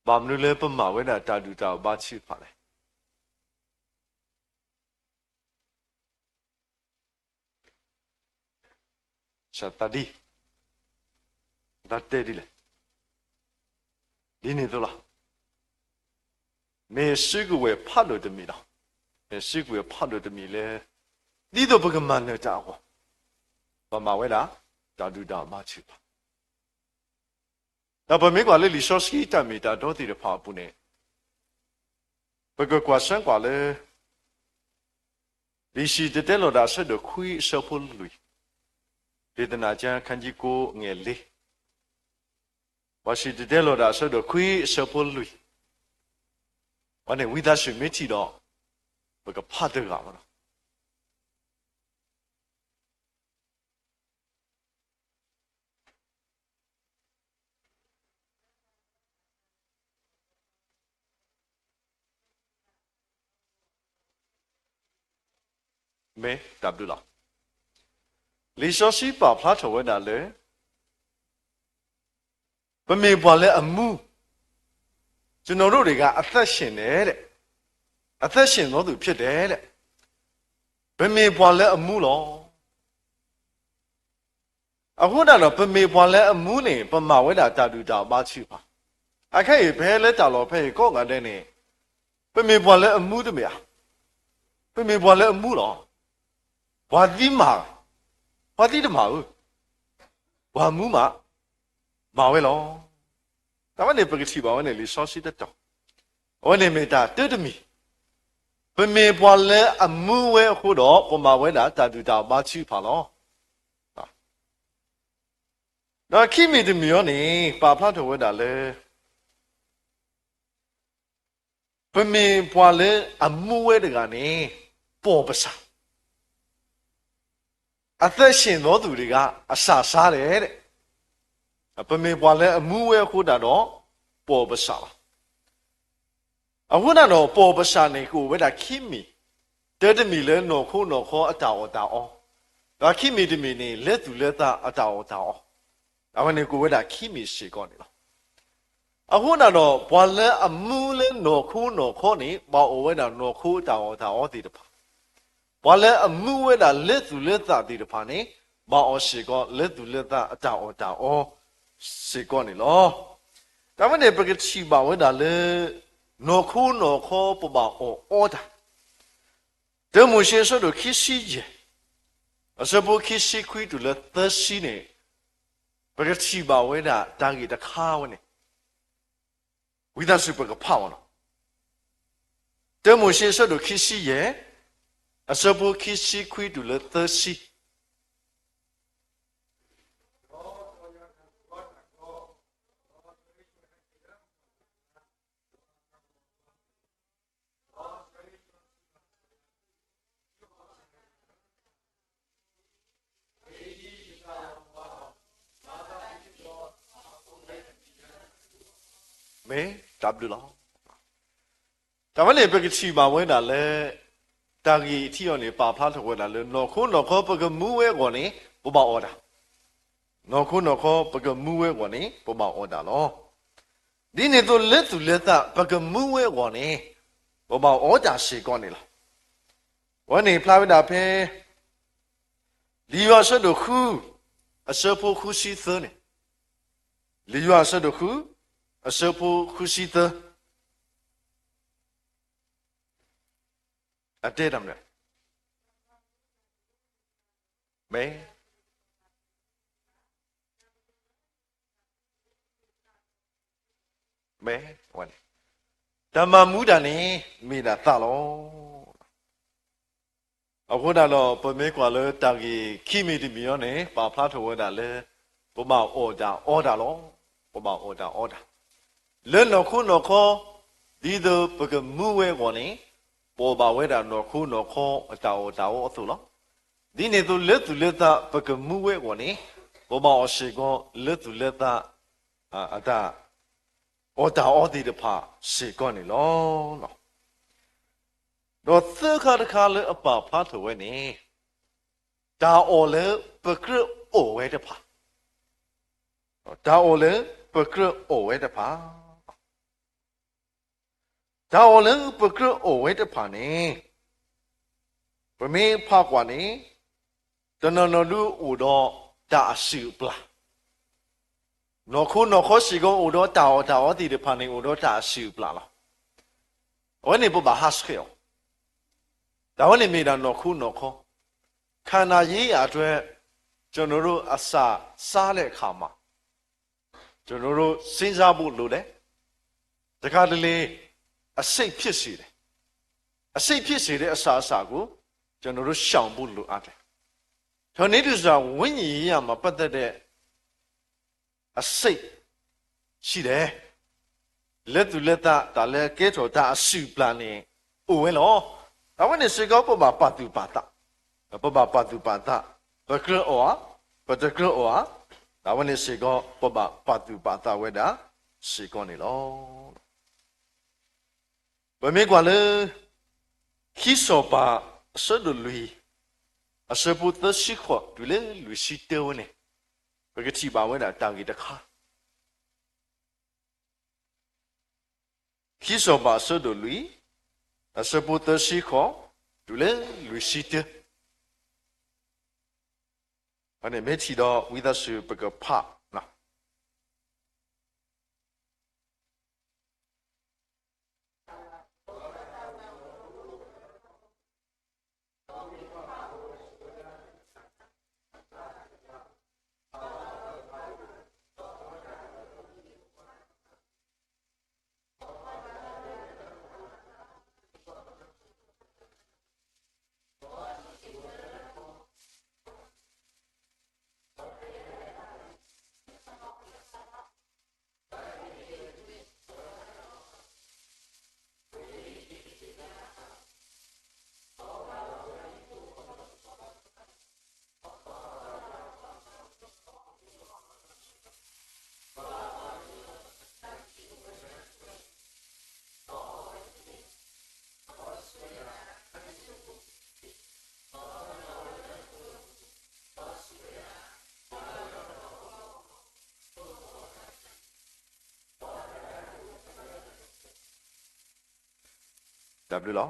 ဘၣ်မနုၤလၢပမၤဝဲဒၣ်တၢ်ဒုၣ်တၢ်အီၣ်ဘါထုကဖၣ်လဲၣ်. သးဒ်, သးတဲဒ်လဲၣ်. ဒ်န့ၣ်အသိးလီၤ. မ့ၢ်စုကဝဲၤဖးဒိၣ်တမံၤလီၤ. မ့ၢ်စုကဝဲၤဖးဒိၣ်တမံၤလၢ ဒ်သိးပကမၤနၢၤတၢ်အဂီၢ် ပမၤဝဲဒၣ် တၢ်ဒုၣ်တၢ်အီၣ်ဘါထုကဖၣ် ဒီးပမ့ၢ်ကွၢ်လၢလံာ်စီဆှံတၢ်မ့ၢ်တၢ်တီသ့ၣ်တဖၣ်အပူၤန့ၣ် ပကကွၢ်ဆၢကွၢ်လၢ လံာ်စံၣ်တဲၤတဲလီၤတၢ်အဆၢဒိၣ်ခွံအဆၢဖိလွံၢ်, ဒေသနာကျမ်း ခန်းကြီးကိုး ငယ်လေး, ပှၤစံၣ်တဲၤတဲလီၤတၢ်အဆၢဒိၣ်ခွံအဆၢဖိလွံၢ်, အဝဲန့ၣ်ဝံသးစူၤမ့ၢ်ထံၣ်ဒီး ပကဖးတဂၤဘၣ်နီၤ. မ့ၢ်တၢ်ဘျုးလီၤ. လံာ်စီဆှံပာ်ဖျါထီၣ်ဝဲဒၣ်လၢ ပမ့ၢ်ပှၤလၢအမူ, ကျွန်တော်တို့တွေက အသက်ရှင်တယ်တဲ့, အသက်ရှင်သောသူဖြစ်တယ်တဲ့, ပမ့ၢ်ပှၤလၢအမူလီၤ. အဃိသတးဒီး ပမ့ၢ်ပှၤလၢအမူန့ၣ် ပမၤဝဲဒၣ်တၢ်ဒုၣ်တၢ်အီၣ်ဘါထုကဖၣ်, အခဲအံၤ ပဟဲလၢတၢ်လီၢ်ဖဲအံၤကိးဂၤဒဲးန့ၣ် ပမ့ၢ်ပှၤလၢအမူတမ့ၢ်ဧါ. ပမ့ၢ်ပှၤလၢအမူလီၤ. ပှၤသံမၤ, ပှၤသံတမၤဧါ, ပှၤမူမး မၤဝဲလီၤ. တၢ်ဝဲန့ၣ် ပကထံၣ်ဘၣ်ဝဲန့ၣ် လံာ်စီဆှံတတီၤ, အဝဲန့ၣ်မ့ၢ်တၢ်တၢတမံၤ, ပမ့ၢ်ပှၤလၢအမူဝဲအဃိဒီး ပမၤဝဲဒၣ်တၢ်ဒုၣ်တၢ်အီၣ်ဘါထုကဖၣ်လီၤ. ဒီးခံမံၤတမံၤအံၤန့ၣ် ပာ်ဖျါထီၣ်ဝဲဒၣ်လၢ ပမ့ၢ်ပှၤလၢအမူဝဲတဂၤန့ၣ် ပေါ့ပစာ, အသက်ရှင်သောသူတွေက အစာစားတယ်တဲ့. ပမ့ၢ်ပှၤလၢအမူဝဲအဃိသတးဒီး ပေါ့ပစာလီၤ. အဃိသတးဒီး ပေါ့ပစာန့ၣ် ကအိၣ်ဝဲဒၣ်ခံမံၤ, တၢတမံၤလၢနီၢ်ခိနီၢ်ခီအတၢ်အီၣ်တၢ်အီ, ဒီးခံမံၤတမံၤန့ၣ် လၢသူၣ်လၢသးအတၢ်အီၣ်တၢ်အီ, အဝဲန့ၣ်ကအိၣ်ဝဲဒၣ်ခံမံၤစ့ၢ်ကီးန့ၣ်လီၤ. အဃိသတးဒီး ပှၤလၢအမူလၢနီၢ်ခိနီၢ်ခီန့ၣ် ဘၣ်အီၣ်ဝဲဒၣ်နီၢ်ခိအတၢ်အီၣ်တၢ်အီသ့ၣ်တဖၣ်, ပှၤလၢအမူဝဲဒၣ်လၢသူၣ်လၢသးသ့ၣ်တဖၣ်န့ၣ် ဘၣ်အီၣ်စ့ၢ်ကီးလၢသူၣ်လၢသးအတၢ်အီၣ်တၢ်အီစ့ၢ်ကီးန့ၣ်လီၤ. တၢ်ဝဲန့ၣ် ပကထံၣ်ဘၣ်ဝဲဒၣ်လၢ နီၢ်ခိနီၢ်ခီပဘၣ်အီၣ်အီတၢ် တၢမိၤၡ့အဆၢဒိၣ်ခံဆံယဲၢ်, အဆၢဖိခံဆံခွံတုၤလၢသၢဆံန့ၣ်, ပကထံၣ်ဘၣ်ဝဲဒၣ်တၢ်ဂ့ၢ်တခါဝဲန့ၣ်, ဝံသးစူၤပကဖးအီၤလီၤ. တၢမိၤၡ့အဆၢဒိၣ်ခံဆံယဲၢ်, အဆၢဖိခံဆံခွံတုၤလၢသၢဆံ. မ့ၢ်တၢ်ဘျုးလီၤ. တၢ်ဝဲန့ၣ် ပကထံၣ်ဘၣ်ဝဲဒၣ်လၢ တၢ်ဂ့ၢ်ထံအီၤန့ၣ် ပာ်ဖျါထီၣ်ဝဲဒၣ်လၢ နီၢ်ခိနီၢ်ခီပကမူဝဲအဂီၢ်န့ၣ် ပဘၣ်အီၣ်တၢ်, နီၢ်ခိနီၢ်ခီပကမူဝဲအဂီၢ်န့ၣ် ပဘၣ်အီၣ်တၢ်လီၤ. ဒ်န့ၣ်အသိးလၢသူၣ်လၢသးပကမူဝဲအဂီၢ်န့ၣ် ပဘၣ်အီၣ်တၢ်စ့ၢ်ကီးန့ၣ်လီၤ. အဝဲန့ၣ်ဖျါဝဲဒၣ်ဖဲ လံာ်ယိၤဟၣ်အဆၢဒိၣ်ဃု, အဆၢဖိဃုဆံသၢန့ၣ်, လံာ်ယိၤဟၣ်အဆၢဒိၣ်ဃု, အဆၢဖိဃုဆံသၢ, အတဲတၢ်မနုၤလဲၣ်, မ့ၢ် မ့ၢ်ဝဲန့ၣ်, တၢ်မၤမူတၢ်န့ၣ် မ့ၢ်ဒၣ်သးလီၤ. အဃိသတးဒီး ပမ့ၢ်ကွၢ်လၢတၢ်ဂ့ၢ်ခံမံၤတမံၤအံၤန့ၣ် ပာ်ဖျါထီၣ်ဝဲဒၣ်လၢ ပဘၣ်အီၣ်တၢ်အီတၢ်လီၤ. ပဘၣ်အီၣ်တၢ်အီတၢ် လၢနီၢ်ခိနီၢ်ခီ, ဒ်သိးပကမူဝဲအဂီၢ်န့ၣ် ပအီၣ်ဘၣ်ဝဲဒၣ်နီၢ်ခိနီၢ်ခီအတၢ်အီၣ်တၢ်အီအသိးလီၤ. ဒ်န့ၣ်အသိးလၢသူၣ်လၢသးပကမူဝဲအဂီၢ်န့ၣ် ပဘၣ်အီၣ်စ့ၢ်ကီးလၢသူၣ်လၢသး အတၢ်အီၣ်တၢ်အီသ့ၣ်တဖၣ်စ့ၢ်ကီးန့ၣ်လီၤ. ဒီးသၢခါတခါလၢအပာ်ဖျါထီၣ်ဝဲန့ၣ်, တၢ်အီၣ်လၢပကြၢးအီၣ်ဝဲတဖၣ်, တၢ်အီၣ်လၢပကြၢးအီၣ်ဝဲတဖၣ် တၢ်အီၣ်လၢပကြၢးအီၣ်ဝဲတဖၣ်န့ၣ်, ပမ့ၢ်ဖးကွၢ်န့ၣ်, တနီၤနီၤဒုအိၣ်ဒီးတၢ်အစုၣ်အပျၢ်, နီၢ်ခိနီၢ်ခီစ့ၢ်ကီးအိၣ်ဒီးတၢ်အီၣ်တၢ်အီသ့ၣ်တဖၣ်န့ၣ် အိၣ်ဒီးတၢ်အစုၣ်အပျၢ်လီၤ. အဝဲန့ၣ်ပဘၣ်ဟးဆှဲးအီၤ, တၢ်ဝဲန့ၣ်မ့ၢ်ဒၣ်နီၢ်ခိနီၢ်ခီ, ခန္ဓာရေးရာအတွက် ကျွန်တော်တို့အစာစားတဲ့အခါမှာ ကျွန်တော်တို့ စဉ်းစားဖို့လိုတယ်။ တခါတလေ အဆိပ်ဖြစ်စေတယ်။ အဆိပ်ဖြစ်စေတဲ့အစာအစာကို ကျွန်တော်တို့ရှောင်ဖို့လိုအပ်တယ်။ ထိုနည်းတူစွာ ဝိညာဉ်ရေးရာမှာပတ်သက်တဲ့ အဆိပ်ရှိတယ်. လၢသူၣ်လၢသး တၢ်လၢအကဲထီၣ်တၢ်အစုၣ်အပျၢ်န့ၣ် အိၣ်ဝဲလီၤ. တၢ်ဝဲန့ၣ်စ့ၢ်ကီး ပဘၣ်ပာ်သူၣ်ပာ်သး, ပဘၣ်ပာ်သူၣ်ပာ်သး, ပကြၢးအီၣ်ဧါ, ပတကြၢးအီၣ်ဧါ, တၢ်ဝဲန့ၣ်စ့ၢ်ကီး ပဘၣ်ပာ်သူၣ်ပာ်သးဝဲဒၣ်စ့ၢ်ကီးန့ၣ်လီၤ. ပမ့ၢ်ကွၢ်လၢ ခံစီၤပၤအဆၢဒိၣ်လွံၢ်, အဆၢဖိသၢဆံဃိးတုၤလၢလွံၢ်ဆံတၢဝဲန့ၣ်, ပကထံၣ်ဘၣ်ဝဲဒၣ်တၢ်ဂ့ၢ်တခါ, ခံစီၤပၤအဆၢဒိၣ်လွံၢ်, အဆၢဖိသၢဆံဃိးတုၤလၢလွံၢ်ဆံတၢ, မ့ၢ်ထံၣ်ဒီးဝံသးစူၤပကဖး တၢ်ဘျုးလီၤ.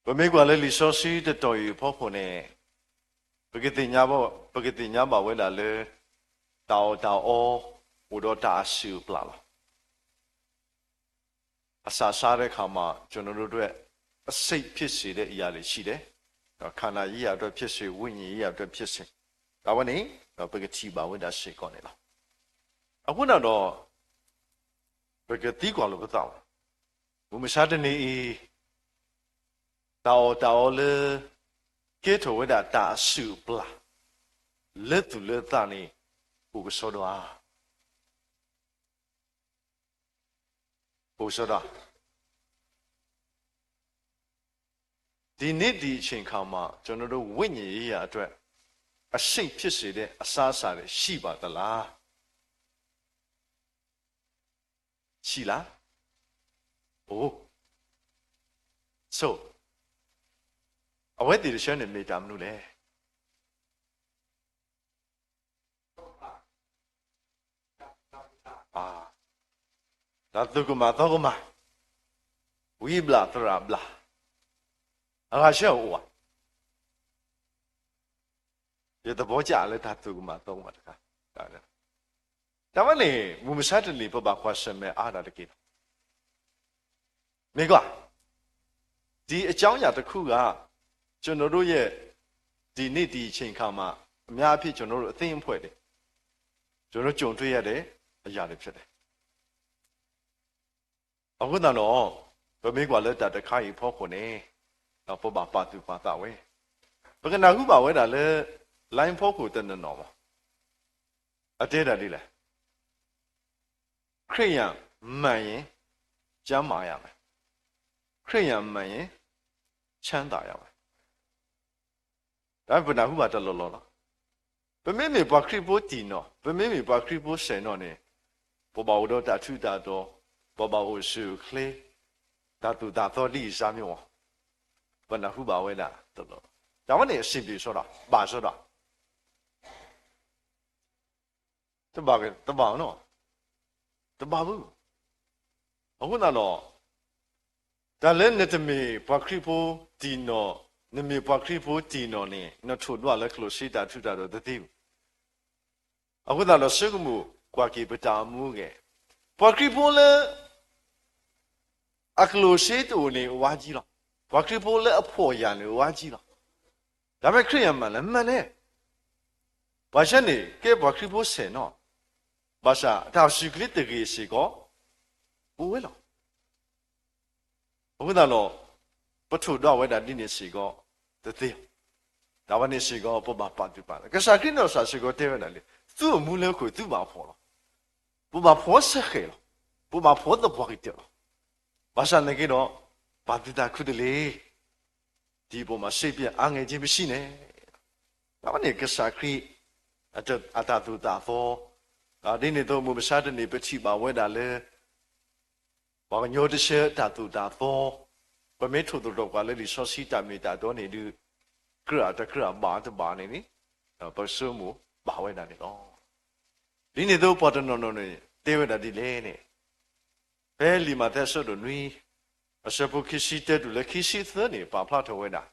ပမ့ၢ်ကွၢ်လၢလံာ်စီဆှံတတီၤအံၤအဖီခိၣ်န့ၣ်, ပကသ့ၣ်ညါဘၣ်, ပကသ့ၣ်ညါဘၣ်ဝဲဒၣ်လၢ တၢ်အီၣ်တၢ်အီ အိၣ်ဒီးတၢ်အစုၣ်အပျၢ်လီၤ. အစးဆါတဲ့အခါမှာ ကျွန်တော်တို့အတွက် အဆိပ်ဖြစ်စေတဲ့အရာတွေရှိတယ်။ ခန္ဓာရေးရာအတွက်ဖြစ်စေ၊ ဝိညာဉ်ရေးရာအတွက်ဖြစ်စေ, တၢ်ဝဲန့ၣ် ပကထံၣ်ဘၣ်ဝဲဒၣ်စ့ၢ်ကီးန့ၣ်လီၤ. အဃိသတးဒီး ပကသံကွၢ်လိာ်ပသးဘၣ်, မုၢ်မဆါတနံၤအံၤ တၢ်အီၣ်တၢ်အီလၢ ကဲထီၣ်ဝဲဒၣ်တၢ်အစုၣ်အပျၢ် လၢသူၣ်လၢသးန့ၣ် အိၣ်ကစီဒီဧါ. အိၣ်ကစီဒီဧါ. ဒီနေ့ဒီအချိန်အခါမှာ ကျွန်တော်တို့ဝိညာဉ်ရေးရာအတွက် အဆိပ်ဖြစ်စေတဲ့အစားအစာတွေရှိပါသလား. ရှိလား. အိၣ်, ဆိ, အဝဲသ့ၣ်တဆၢန့ၣ်မ့ၢ်တၢ်မနုၤလဲၣ်. တၢ်သူၣ်ကမၣ်သီကမၣ်, ဝံဘျၣ်သရၣ်ဘျၣ်, အဂၤဆၢအိၣ်ဧါ. ယသဘောကျလၢတၢ်သူၣ်ကမၣ်သီကမၣ်တခါ, တၢ်ဝဲန့ၣ် မုၢ်မဆါတနံၤ ပဘၣ်ကွၢ်ဆၢၣ်မဲာ်အါဒၣ်တက့ၢ်လီၤ. မ့ၢ်ကွၢ်, ဒီအကြောင်းအရာတစ်ခုက ကျွန်တော်တို့ရဲ့ ဒီနေ့ဒီအချိန်အခါမှာ အများအားဖြင့် ကျွန်တော်တို့အသင်းအဖွဲ့တွေ ကျွန်တော်တို့ကြုံတွေ့ရတဲ့အရာတွေဖြစ်တယ်. အဃိသတးဒီး ပမ့ၢ်ကွၢ်လၢတၢ်တခါအံၤအဖီခိၣ်န့ၣ် ပဘၣ်ပာ်သူၣ်ပာ်သးဝဲ, ပကနၢ်ဟူဘၣ်ဝဲဒၣ်လၢ line ဖီခိၣ်တနီၤနီၤဘၣ်, အတဲဒၣ်ဒ်လဲၣ်. ခရစ်ယာန်မှန်ရင် ကျန်းမာရမယ်. ခရစ်ယာန်မှန်ရင် ချမ်းသာရမယ်. ဒါပနၢ်ဟူဘၣ်တလီၢ်လီၢ်လီၤ. ပမ့မ့ၢ်ပှၤခရံာ်ဖိတံၢ်နီၢ်, ပမ့မ့ၢ်ပှၤခရံာ်ဖိဆဲးနီၢ်န့ၣ်, ပဘၣ်အိၣ်ဒီးတၢ်ထူးတၢ်တီၤ, ပဘၣ်အိၣ်ဆူၣ်အိၣ်ချ့, တၢ်သိၣ်တၢ်သီဒ်အံၤစၢ်မ့ၢ်ဝဲ, ပနၢ်ဟူဘၣ်ဝဲဒၣ်တလီၢ်လီၢ်. တၢ်ဝဲန့ၣ်အဆင်ပြေစီဒီး, ဘၣ်စီဒီး တဘၣ်, တဘၣ်နီၤ, တဘၣ်ဘူး. အဃိသတးဒီး တၢ်လၢနတမ့ၢ်ပှၤခရံာ်ဖိတံၢ်နီၢ်, နမ့ၢ်ပှၤခရံာ်ဖိတံၢ်နီၢ်န့ၣ် နထိၣ်ဒွးလၢကျိၣ်စ့တၢ်ထူးတၢ်တီၤတသ့ဘူး. အဃိသတးဒီးဆိကမိၣ်ကွၢ်က့ၤပတၢ်အိၣ်မူအဂ့ၢ်, ပှၤခရံာ်ဖိလၢ အကျိၣ်စ့တအိၣ်န့ၣ်အဝါကံလီၤ. ပှၤခရံာ်ဖိလၢအဖှီၣ်ယာ်န့ၣ်အဝါကံလီၤ. ဒါပေမဲ့ခရံာ်အမန်လဲၣ်, မန်လဲၣ်. ပှၤဆၢန့ၣ်ကဲပှၤခရံာ်ဖိဆဲးနီၢ်, ဘၣ်ဆၣ်တၢ်အိၣ်ဆူၣ်ချ့တဂ့ၤစ့ၢ်ကီး အိၣ်ဝဲလီၤ. အဃိသတးဒီး ပထိၣ်ဒွးဝဲဒၣ်ဒ်န့ၣ်စ့ၢ်ကီးတသ့. တၢ်ဝဲန့ၣ်စ့ၢ်ကီး ပဘၣ်ပာ်သူၣ်ပာ်သး, ကစၢ်ခရံာ်နီၢ်ကစၢ်စ့ၢ်ကီးတဲဝဲဒၣ်လံ, သုအမူလၢဃိာ်သုဘၣ်ဖှီၣ်လီၤ. ပဘၣ်ဖှီၣ်စ့ၢ်ကီးလီၤ. ပဘၣ်ဖှီၣ်သပှၢ်ကတၢၢ်လီၤ. ဘၣ်ဆၣ်သနာ်က့ဒီး ပာ်သုသးခုတလ့ၤ. ဒီအပေါ်မှာစိတ်ပျက်အားငယ်ခြင်းမရှိနဲ့. တၢ်ဝဲန့ၣ်ကစၢ်ခရံာ် အတၢ်သိၣ်တၢ်သီ, ဒ်န့ၣ်အသိး မုၢ်မဆါတနံၤ ပထံၣ်ဘၣ်ဝဲဒၣ်လၢ ပှၤကညီတဆၢတၢ်သိၣ်တၢ်သီ, ပမ့ၢ်ထိၣ်သတြီၤကွၢ်လၢလံာ်စီဆှံတၢ်မ့ၢ်တၢ်တီန့ၣ်ဒုး ကြၢးတကြၢး ဘၣ်တဘၣ်န့ၣ်န့ၣ် ပကဆိကမိၣ်ဘၣ်ဝဲဒၣ်န့ၣ်လီၤ. ဒ်န့ၣ်အသိး ပှၤတနီၤနီၤန့ၣ် တဲဝဲဒၣ်ဒ်လဲၣ်န့ၣ်, ဖဲလံာ်မးသဲအဆၢဒိၣ်နွံ အဆၢဖိခံဆံတၢတုၤလၢခံဆံသၢန့ၣ် ပာ်ဖျါထီၣ်ဝဲဒၣ်,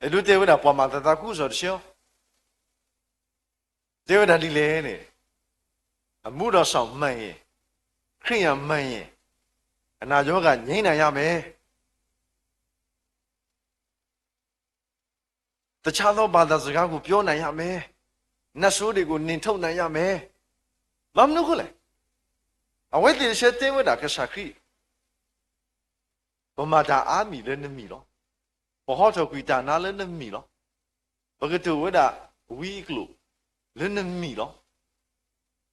အဲၣ်ဒိးတဲဝဲဒၣ် ပှၤမၤသးသးခုကစီၣ်တဆၢ တဲဝဲဒၣ်ဒ်လဲၣ်န့ၣ်, အမှုတော်ဆောင်မှန်ရင်, ခရစ်ယာန်မှန်ရင်, အနာရောဂါငြိမ်းနိုင်ရမယ်. တခြားသောဘာသာစကားကိုပြောနိုင်ရမယ်. နတ်ဆိုးတွေကိုနှင်ထုတ်နိုင်ရမယ်. ဘာမနုၤအဃိလဲၣ်. အဝဲသ့ၣ်တဆၢတဲဝဲဒၣ်ကစၢ်ခရံာ် ပမၤတၢ်အါမံၤလၢနမံၤလီၤ. ပဟီထီၣ်ကွံာ်တၢ်နါလၢနမံၤလီၤ. ပကတိၤဝဲဒၣ်ဝံအကျိာ်လၢနမံၤလီၤ.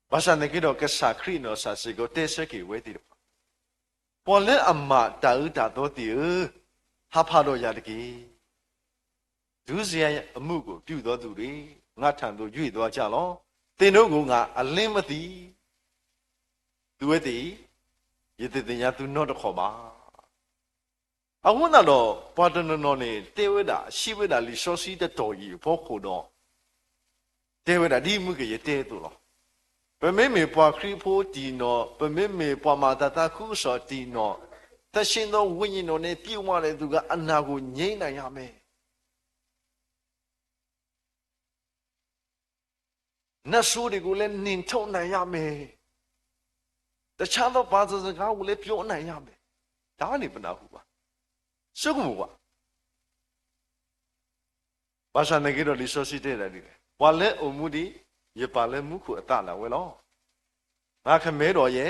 ဘၣ်ဆၣ်သနာ်က့ဒီး ကစၢ်ခရံာ်နီၢ်ကစၢ်စ့ၢ်ကီးတဲဆၢက့ၤဝဲသ့ၣ်တဖၣ်, ပှၤလၢအမၤတၢ်အၢတၢ်သီသ့ၣ်ဧၢ, ဟးဖးဒီးယၤတက့ၢ်. ဒုစရိုက်အမှုကိုပြုသောသူတွေ, ငါ့ထံသို့ရွေ့သွားကြလော့. သင်တို့ကိုငါအလင်းမသိ. သုဝဲသ့ၣ်ဧၢ, ယတသ့ၣ်ညါသုနီတခီၣ်ဘၣ်. အဃိသတးဒီး ပှၤတနီၤနီၤန့ၣ် တဲဝဲဒၣ် ဟံးဝဲဒၣ်လံာ်စီဆှံတတီၤအံၤအဖီခိၣ်ဒီး တဲဝဲဒၣ်ဒ်မုၢ်ကယတဲအသိးလီၤ. ပမ့မ့ၢ်ပှၤခရံာ်ဖိတံၢ်နီၢ်, ပမ့မ့ၢ်ပှၤမၤသးသးခုကစီၣ်တံၢ်နီၢ်, သန့်ရှင်းသောဝိညာဉ်တော်နဲ့ ပြည့်ဝတဲ့သူက အနာကိုငြိမ်းနိုင်ရမယ်။ နတ်ဆိုးတွေကိုလည်း နှင်ထုတ်နိုင်ရမယ်။ တခြားသောဘာသာစကားကိုလည်း ပြောနိုင်ရမယ်. ဒါကနေ ပနၢ်ဟူဘၣ်, ဆိကမိၣ်ဘၣ်. ဘၣ်ဆၣ်သနာ်က့ဒီး လံာ်စီဆှံတဲဒၣ်ဒ်လဲၣ်, ပှၤလၢအအိၣ်မူဒ်ယပၢ်လၢမူခိၣ်အသးဒၣ်ဝဲလီၤ. ငါကမဲဒီးယဲ,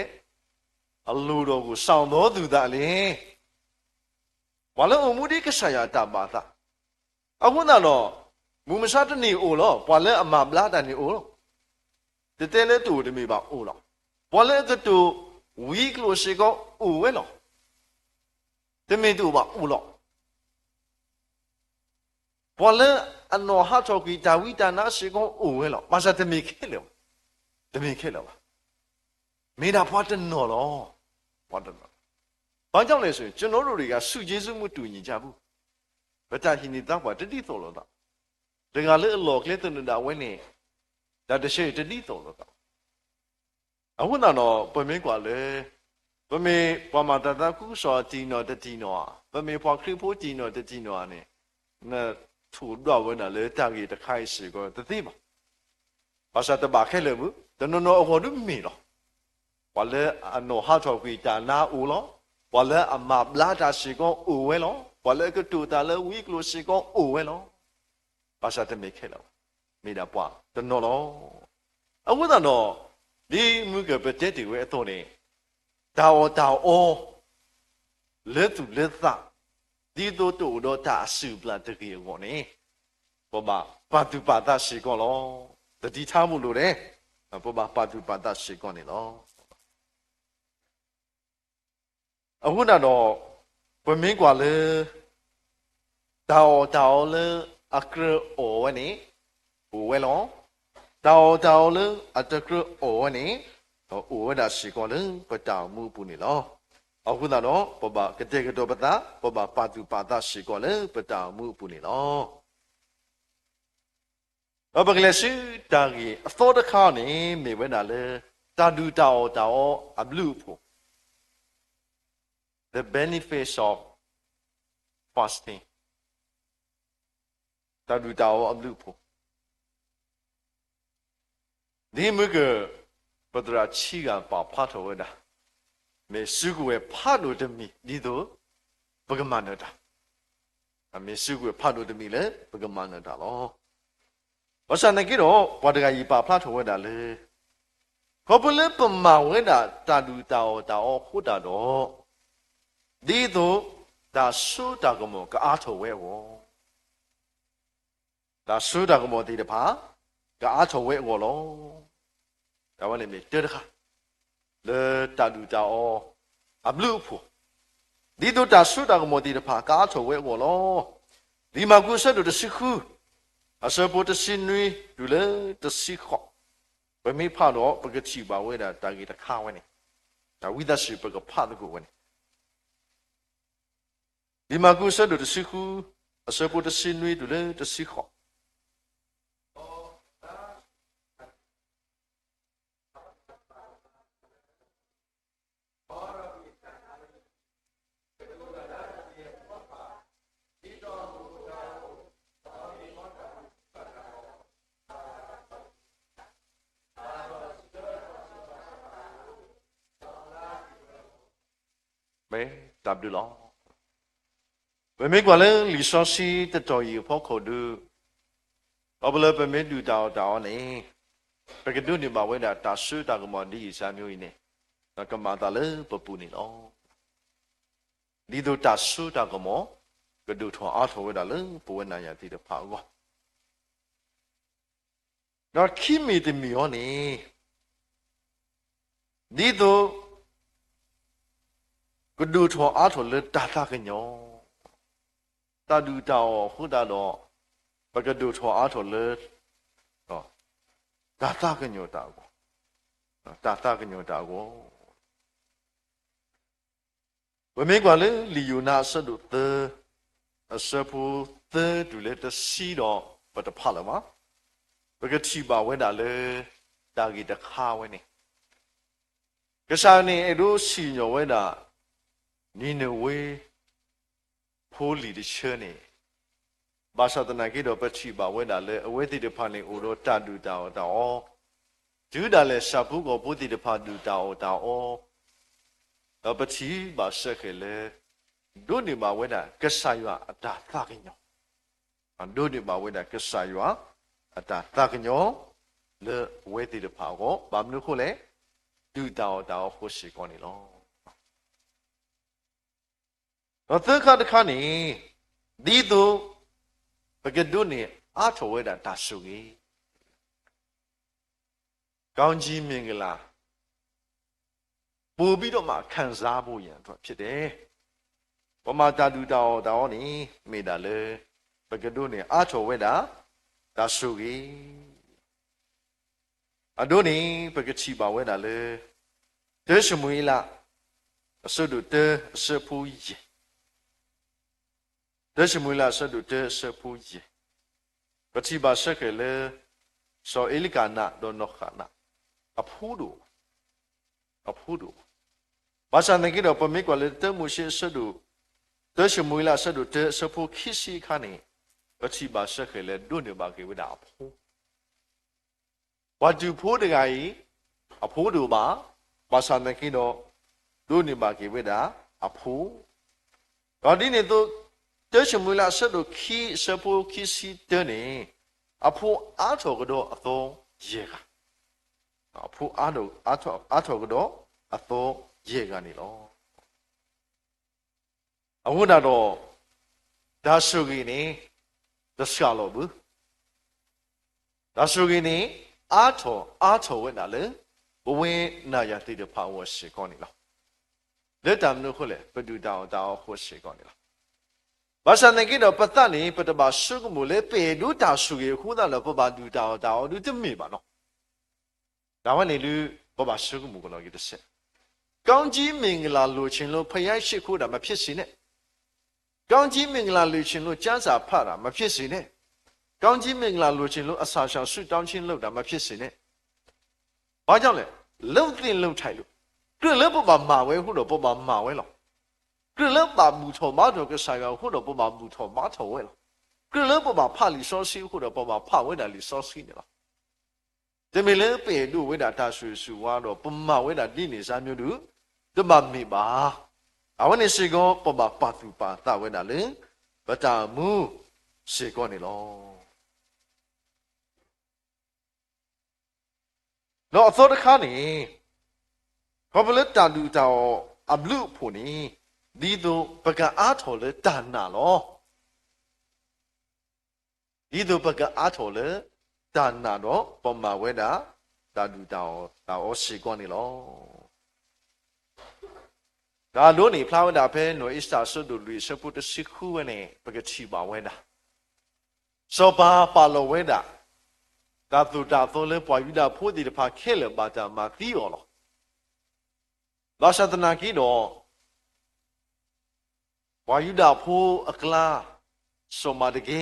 အလိၣ်ဒီးကစံးဒီးသူၣ်သးလၢ ပှၤလၢအအိၣ်မူဒ်ကစၢ်ယွၤအတၢ်ဘၣ်အသး, အဃိသတးဒီး မုၢ်မဆါတနံၤအိၣ်လီၤ, ပှၤလၢအမၤဘျါတၢ်န့ၣ်အိၣ်လီၤ. တတဲလၢတအိၣ်တမ့ၢ်ဘၣ်အိၣ်လီၤ. ပှၤလၢအကတိၤဝံကျိာ်စ့ၢ်ကီးအိၣ်ဝဲလီၤ. တမ့ၢ်တအိၣ်ဘၣ်အိၣ်လီၤ. ပှၤလၢအနီၢ်ဟးထီၣ်ကွံာ်တၢ်ဝံတၢ်နါစ့ၢ်ကီးအိၣ်ဝဲလီၤ. ဘၣ်ဆၣ်တမ့ၢ်ခဲလၢာ်ဘၣ်, တမ့ၢ်ခဲလၢာ်ဘၣ်. မ့ၢ်ဒၣ်ပှၤတနီၤလီၤ. ပှၤတနီၤလီၤ. ဘာကြောင့်လဲဆိုရင် ကျွန်တော်တို့တွေက ဆုကျေးဇူးမွတ်တူညီကြဘူး. ပတၢ်ဟံးန့ၢ်သါပှၢ်တဒ်သိးလိာ်သး, တဂၤလၢအလီၢ်ကျဲသနၢၣ်ဒၣ်ဝဲန့ၣ် တၢ်တဆၢအံၤတဒ်သိးလိာ်သး. အဃိသတးဒီး ပမ့ၢ်ကွၢ်လၢ ပမ့ၢ်ပှၤမၤတၢ်သးခုကစီၣ်တံၢ်နီၢ်တတံၢ်နီၢ်ဧါ, ပမ့ၢ်ပှၤခရံာ်ဖိတံၢ်နီၢ်တတံၢ်နီၢ်ဧါန့ၣ်, နထိၣ်ဒွးဝဲဒၣ်လၢတၢ်ဂ့ၢ်တခါအံၤစ့ၢ်ကီးတသ့ဘၣ်. ဘၣ်ဆၣ်တဘၣ်ခဲလၢာ်ဘၣ်, တနီၤနီၤအဂီၢ်ဒုးမ့ၢ်လီၤ. ပှၤလၢအနီၢ်ဟးထီၣ်ကွံာ်တၢ်နါအိၣ်လီၤ. ပှၤလၢအမၤဘျါတၢ်စ့ၢ်ကီးအိၣ်ဝဲလီၤ. ပှၤလၢအကတိၤတၢ်လၢဝံကျိာ်စ့ၢ်ကီးအိၣ်ဝဲလီၤ. ဘၣ်ဆၣ်တမ့ၢ်ခဲလၢာ်ဘၣ်, မ့ၢ်ဒၣ်ပှၤတနီၤလီၤ. အဃိသတးဒီး ဒ်မုၢ်ကပတဲတ့ၢ်ဝဲအသိးန့ၣ်, တၢ်အီၣ်တၢ်အီ လၢသူၣ်လၢသး ဒ်သိးတအိၣ်ဒီးတၢ်အစုၣ်အပျၢ်တဂ့ၤအဂီၢ်န့ၣ်, ပဘၣ်ပာ်သူၣ်ပာ်သးစ့ၢ်ကီးလီၤ. သတိထားဖို့လိုတယ်. ပဘၣ်ပာ်သူၣ်ပာ်သးစ့ၢ်ကီးန့ၣ်လီၤ. အဃိသတးဒီး ပမ့ၢ်ကွၢ်လၢ တၢ်အီၣ်တၢ်အီလၢအကြၢးအီၣ်ဝဲန့ၣ် အိၣ်ဝဲလီၤ. တၢ်အီၣ်တၢ်အီလၢအတကြၢးအီၣ်ဝဲန့ၣ် အိၣ်ဝဲဒၣ်စ့ၢ်ကီးလၢပတၢ်အိၣ်မူအပူၤန့ၣ်လီၤ. အဃိသတးဒီး ပဘၣ်ကတဲာ်ကတီၤပသး, ပဘၣ်ပာ်သူၣ်ပာ်သးစ့ၢ်ကီးလၢပတၢ်အိၣ်မူအပူၤန့ၣ်လီၤ. ဒီးပကလဲၤဆူတၢ်ဂ့ၢ်အသီတခါန့ၣ် မ့ၢ်ဝဲဒၣ်လၢ တၢ်ဒုၣ်တၢ်အီၣ်တၢ်အီအဘျုးအဖှိၣ်, the benefits of fasting, တၢ်ဒုၣ်တၢ်အီအဘျုးအဖှိၣ်. ဒ်မုၢ်က ပသရၣ်ဆံဂၤပာ်ဖျါထီၣ်ဝဲဒၣ်, မ့ၢ်စုကဝဲၤဖးဒိၣ်တမံၤ ဒ်သိးပကမၤနၢၤတၢ်, မ့ၢ်စုကဝဲၤဖးဒိၣ်တမံၤလၢပကမၤနၢၤတၢ်လီၤ. ဘၣ်ဆၣ်သနာ်က့ဒီး ပှၤတဂၤအံၤပာ်ဖျါထီၣ်ဝဲဒၣ်လၢ ခီဖျိလၢပမၤဝဲဒၣ်တၢ်ဒုၣ်တၢ်အီၣ်တၢ်အီအဃိသတးဒီး ဒ်သိးတၢ်စိတၢ်ကမီၤကအါထီၣ်ဝဲအဂီၢ်, တၢ်စိတၢ်ကမီၤသ့ၣ်တဖၣ် ကအါထီၣ်ဝဲအဂီၢ်လီၤ. အဝဲန့ၣ်မ့ၢ်တၢတခါ လၢတၢ်ဒုၣ်တၢ်အီအဘျုးအဖှိၣ်, ဒ်သိးတၢ်စိတၢ်ကမီၤသ့ၣ်တဖၣ် ကအါထီၣ်ဝဲအဂီၢ်လီၤ. လံာ်မၢ်ကူးအဆၢဒိၣ်တဆံဃု အဆၢဖိတဆံနွံတုၤလၢတဆံဃိး, ပမ့ၢ်ဖးဒီး ပကထံၣ်ဘၣ်ဝဲဒၣ်တၢ်ဂ့ၢ်တခါဝဲန့ၣ်, တၢ်ဝံသးစူၤပကဖးသကိးဝဲန့ၣ် လံာ်မၢ်ကူးအဆၢဒိၣ်တဆံဃု အဆၢဖိတဆံနွံတုၤလၢတဆံဃိး. မ့ၢ်တၢ်ဘျုးလီၤ. ပမ့ၢ်ကွၢ်လၢလံာ်စီဆှံတတီၢ်အံၤအဖီခိၣ်ဒီး, ခီဖျိလၢပမ့ၢ်ဒုၣ်တၢ်အီၣ်တၢ်အီန့ၣ်, ပကဒိးန့ၢ်ဘၣ်ဝဲဒၣ်တၢ်စိတၢ်ကမီၤဒ်အံၤစၢ်မံၤအံၤန့ၣ်, ကမၤအသးလၢပပူၤန့ၣ်လီၤ. ဒ်သိးတၢ်စိတၢ်ကမီၤ ကဒိၣ်ထီၣ်အါထီၣ်ဝဲဒၣ်လၢပဝဲနၤယၤသ့ၣ်တဖၣ်အဂီၢ်, ဒီးခံမံၤတမံၤအံၤန့ၣ် ဒ်သိး ကဒိၣ်ထီၣ်အါထီၣ်လၢတၢ်သးကညီၤ, တၢ်ဒုၣ်တၢ်အီၣ်အဃိသတးဒီး ပကဒိၣ်ထီၣ်အါထီၣ်လၢ တၢ်သးကညီၤတၢ်အဂီၢ်, တၢ်သးကညီၤတၢ်အဂီၢ်. ပမ့ၢ်ကွၢ်လၢလံာ်ယိၤနါအဆၢဒိၣ်သၢ အဆၢဖိသၢတုၤလၢတဆံဒီး ပတဖးလၢၤဘၣ်, ပကထံၣ်ဘၣ်ဝဲဒၣ်လၢ တၢ်ဂ့ၢ်တခါဝဲန့ၣ် ကစၢ်န့ၣ်အဲၣ်ဒိးစံၣ်ညီၣ်ဝဲဒၣ် နံၤနဝ့ ဖိလံၤတဆၢန့ၣ်, ဘၣ်ဆၣ်သနာ်က့ဒီး ပထံၣ်ဘၣ်ဝဲဒၣ်လၢအဝဲသ့ၣ်တဖၣ်န့ၣ်အိၣ်ဒီးတၢ်ဒုၣ်တၢ်အီၣ်တၢ်အီ, တုၤဒၣ်လဲာ်ဆၣ်ဖိကီၢ်ဖိသ့ၣ်တဖၣ်ဒုၣ်တၢ်အီၣ်တၢ်အီ, ဒီးပထံၣ်ဘၣ်စ့ၢ်ကီးလၢ ဒိးန့ၢ်ဘၣ်ဝဲဒၣ်ကစၢ်ယွၤအတၢ်သးကညီၤ, ဒိးန့ၢ်ဘၣ်ဝဲဒၣ်ကစၢ်ယွၤအတၢ်သးကညီၤ လၢအဝဲသ့ၣ်တဖၣ်အဂီၢ်, ဘၣ်မနုၤအဃိလဲၣ်, ဒုၣ်တၢ်အီၣ်တၢ်အီအဃိစ့ၢ်ကီးန့ၣ်လီၤ. ဒီးသၢခါတခါန့ၣ်, ဒ်သိးပကဒိးန့ၢ်အါထီၣ်ဝဲဒၣ်တၢ်ဆိၣ်ဂ့ၤ, ကောင်းကြီးမင်္ဂလာ ပိုပြီးတော့မှခံစားဖို့ရန်အတွက်ဖြစ်တယ်. ပမၤတၢ်ဒုၣ်တၢ်အီၣ်တၢ်အီန့ၣ် မ့ၢ်ဒၣ်လၢ ပကဒိးန့ၢ်အါထီၣ်ဝဲဒၣ် တၢ်ဆိၣ်ဂ့ၤ အဒိန့ၣ် ပကထံၣ်ဘၣ်ဝဲဒၣ်လၢ တၢၡမူၤအ့လး အဆၢဒိၣ်တၢ အဆၢဖိယဲၢ်, တၢၡမူၤအ့လး အဆၢဒိၣ်တၢ အဆၢဖိယဲၢ်, ပထံၣ်ဘၣ်စ့ၢ်ကီးလၢ စီၤအ့လကၤနး ဒီးနီၢ်ဃနး အဖိဒိၣ် အဖိဒိၣ်, ဘၣ်ဆၣ်သနာ်က့ဒီး ပမ့ၢ်ကွၢ်လၢတၢမိၤၡ့အဆၢဒိၣ်, တၢၡမူၤအ့လး အဆၢဒိၣ်တၢ အဆၢဖိခံဆံအခါန့ၣ်, ပထံၣ်ဘၣ်စ့ၢ်ကီးလၢဒိးန့ၢ်ဘၣ်က့ၤဝဲဒၣ်အဖိ ပှၤဒူၣ်ဖိတဂၤအံၤ အဖိဒိၣ်ဘၣ်, ဘၣ်ဆၣ်သနာ်က့ဒီး ဒိးန့ၢ်ဘၣ်က့ၤဝဲဒၣ်အဖိ, ဒီးဒ်န့ၣ်အသိး တၢၡမူၤအ့လး အဆၢဒိၣ်ခံ အဆၢဖိခံဆံတၢန့ၣ်, အဖိအါထီၣ်ကဒီးအသီယဲၢ်ဂၤ, အဖိအါထီၣ်ကဒီးအသီယဲၢ်ဂၤန့ၣ်လီၤ. အဃိသတးဒီး တၢ်ဆိၣ်ဂ့ၤန့ၣ် တဆှၣ်လီၤဘၣ်, တၢ်ဆိၣ်ဂ့ၤန့ၣ် အါထီၣ်အါထီၣ်ဝဲဒၣ်လၢ ပဝဲနၤယၤသ့ၣ်တဖၣ်အဂီၢ်စ့ၢ်ကီးန့ၣ်လီၤ. လၢတၢ်မနုၤအဃိလဲၣ်, ပဒုၣ်တၢ်အီၣ်တၢ်အီအဃိစ့ၢ်ကီးန့ၣ်လီၤ. ဘၣ်ဆၣ်သနာ်က့ဒီး ပသးန့ၣ် ပတဘၣ်ဆိကမိၣ်လၢပအဲၣ်ဒိးတၢ်ဆိၣ်ဂ့ၤအဃိသတးဒီး ပဘၣ်ဒုၣ်တၢ်အီၣ်တၢ်အီဒုးတမ့ၢ်ဘၣ်နီၤ. တၢ်ဝဲန့ၣ်ဒုး ပဘၣ်ဆိကမိၣ်ကလီၤက့ၤတစဲး, ကောင်းကြီးမင်္ဂလာလိုချင်လို့ ဘုရားရှိခိုးတာ မဖြစ်စေနဲ့, ကောင်းကြီးမင်္ဂလာလိုချင်လို့ ကျမ်းစာဖတ်တာ မဖြစ်စေနဲ့, ကောင်းကြီးမင်္ဂလာလိုချင်လို့ အစာရှောင်ဆုတောင်းခြင်းလုပ်တာ မဖြစ်စေနဲ့. ဘာကြောင့်လဲ, လုပ်သင့်လုပ်ထိုက်လို့, ကြၢးလၢပဘၣ်မၤဝဲအဃိဒီး ပဘၣ်မၤဝဲလီၤ. ကြၢးလၢပဘၣ်ဘူၣ်ထီၣ်ဘါထီၣ်ကစၢ်ယွၤအဃိဒီး ပဘၣ်ဘူၣ်ထီၣ်ဘါထီၣ်ဝဲလီၤ. ကြၢးလၢပဘၣ်ဖးလံာ်စီဆှံအဃိဒီး ပဘၣ်ဖးဝဲဒၣ်လံာ်စီဆှံန့ၣ်လီၤ. တမ့ၢ်လၢပအဲၣ်ဒိးဝဲဒၣ်တၢ်ဆိၣ်ဂ့ၤဆိၣ်ဝါဒီး ပမၤဝဲဒၣ်ဒ်န့ၣ်စ့ၢ်ကီးဒုး တဘၣ်မ့ၢ်ဘၣ်. အဝဲန့ၣ်စ့ၢ်ကီး ပဘၣ်ပာ်သူၣ်ပာ်သးဝဲဒၣ်လၢ ပတၢ်အိၣ်မူစ့ၢ်ကီးန့ၣ်လီၤ. ဒီးအသီတခါန့ၣ်, ခီဖျိလၢတၢ်ဒုၣ်တၢ်အီၣ်အဘျုးအဖှိၣ်န့ၣ်, ဒ်သိးပကအါထီၣ်လၢတၢ်နာ်လီၤ. ဒ်သိးပကအါထီၣ်လၢတၢ်နာ်ဒီး ပမၤဝဲဒၣ် တၢ်ဒုၣ်တၢ်အီၣ်တၢ်အီစ့ၢ်ကီးန့ၣ်လီၤ. တၢ်အဒိန့ၣ် ဖျါဝဲဒၣ်ဖဲနီၢ်အ့စတၢၣ်အဆၢဒိၣ်လွံၢ်အဆၢဖိတဆံဃုဝဲန့ၣ် ပကထံၣ်ဘၣ်ဝဲဒၣ် စီၤပၤပာ်လီၤဝဲဒၣ် တၢ်သိၣ်တၢ်သီလၢပှၤယူဒၤဖိသ့ၣ်တဖၣ်ခဲလၢာ်ဘၣ်တၢ်မၤသံအီၤလီၤ. ဘၣ်ဆၣ်သနာ်က့ဒီး ပှၤယူဒၤဖိအကျါ စီၤမၤဒကဲ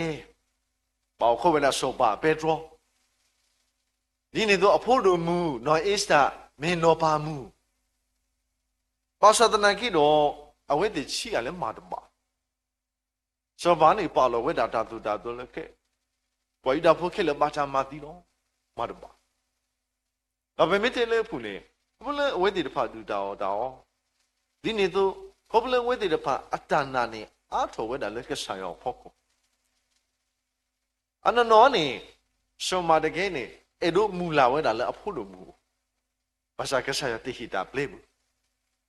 ဘၣ်အိၣ်ခိးဝဲဒၣ်စီၤပၤအပဲတြီ, ဒ်န့ၣ်အသိးအဖိဒိၣ်မုၣ် နီၢ်အ့စတၢၣ် မ့ၢ်နီၢ်ပၤမုၣ်, ဘၣ်ဆၣ်သနာ်က့ဒီး အဝဲသ့ၣ်ဆံးအါလဲၣ်မၤတဘၣ် စီၤပၤန့ၣ် ပာ်လီၤဝဲဒၣ်တၢ်သိၣ်တၢ်သီလၢခဲ, ပှၤယူဒၤဖိခဲလၢာ်ဘၣ်တၢ်မၤသံလီၤ, မၤတဘၣ်. ဒီးပမ့ၢ်တဲလၢအပူၤန့ၣ်, ခီဖျိလၢအဝဲသ့ၣ်တဖၣ်ဒုၣ်တၢ်အီၣ်တၢ်အီ, ဒ်န့ၣ်အသိး, ခီဖျိလၢအဝဲသ့ၣ်တဖၣ်အတၢ်နာ်န့ၣ် အါထီၣ်ဝဲဒၣ်လၢကစၢ်ယွၤအဖီခိၣ် အနီၢ်နီၢ်န့ၣ်, စီၤမၤဒကဲန့ၣ် အဲၣ်ဒိးမုၢ်လၢ်ဝဲဒၣ်လၢအဖိဒိၣ်မုၣ်အအိၣ်, ဘၣ်ဆၣ်ကစၢ်ယွၤတဟ့ၣ်တၢ်ပျဲဘၣ်.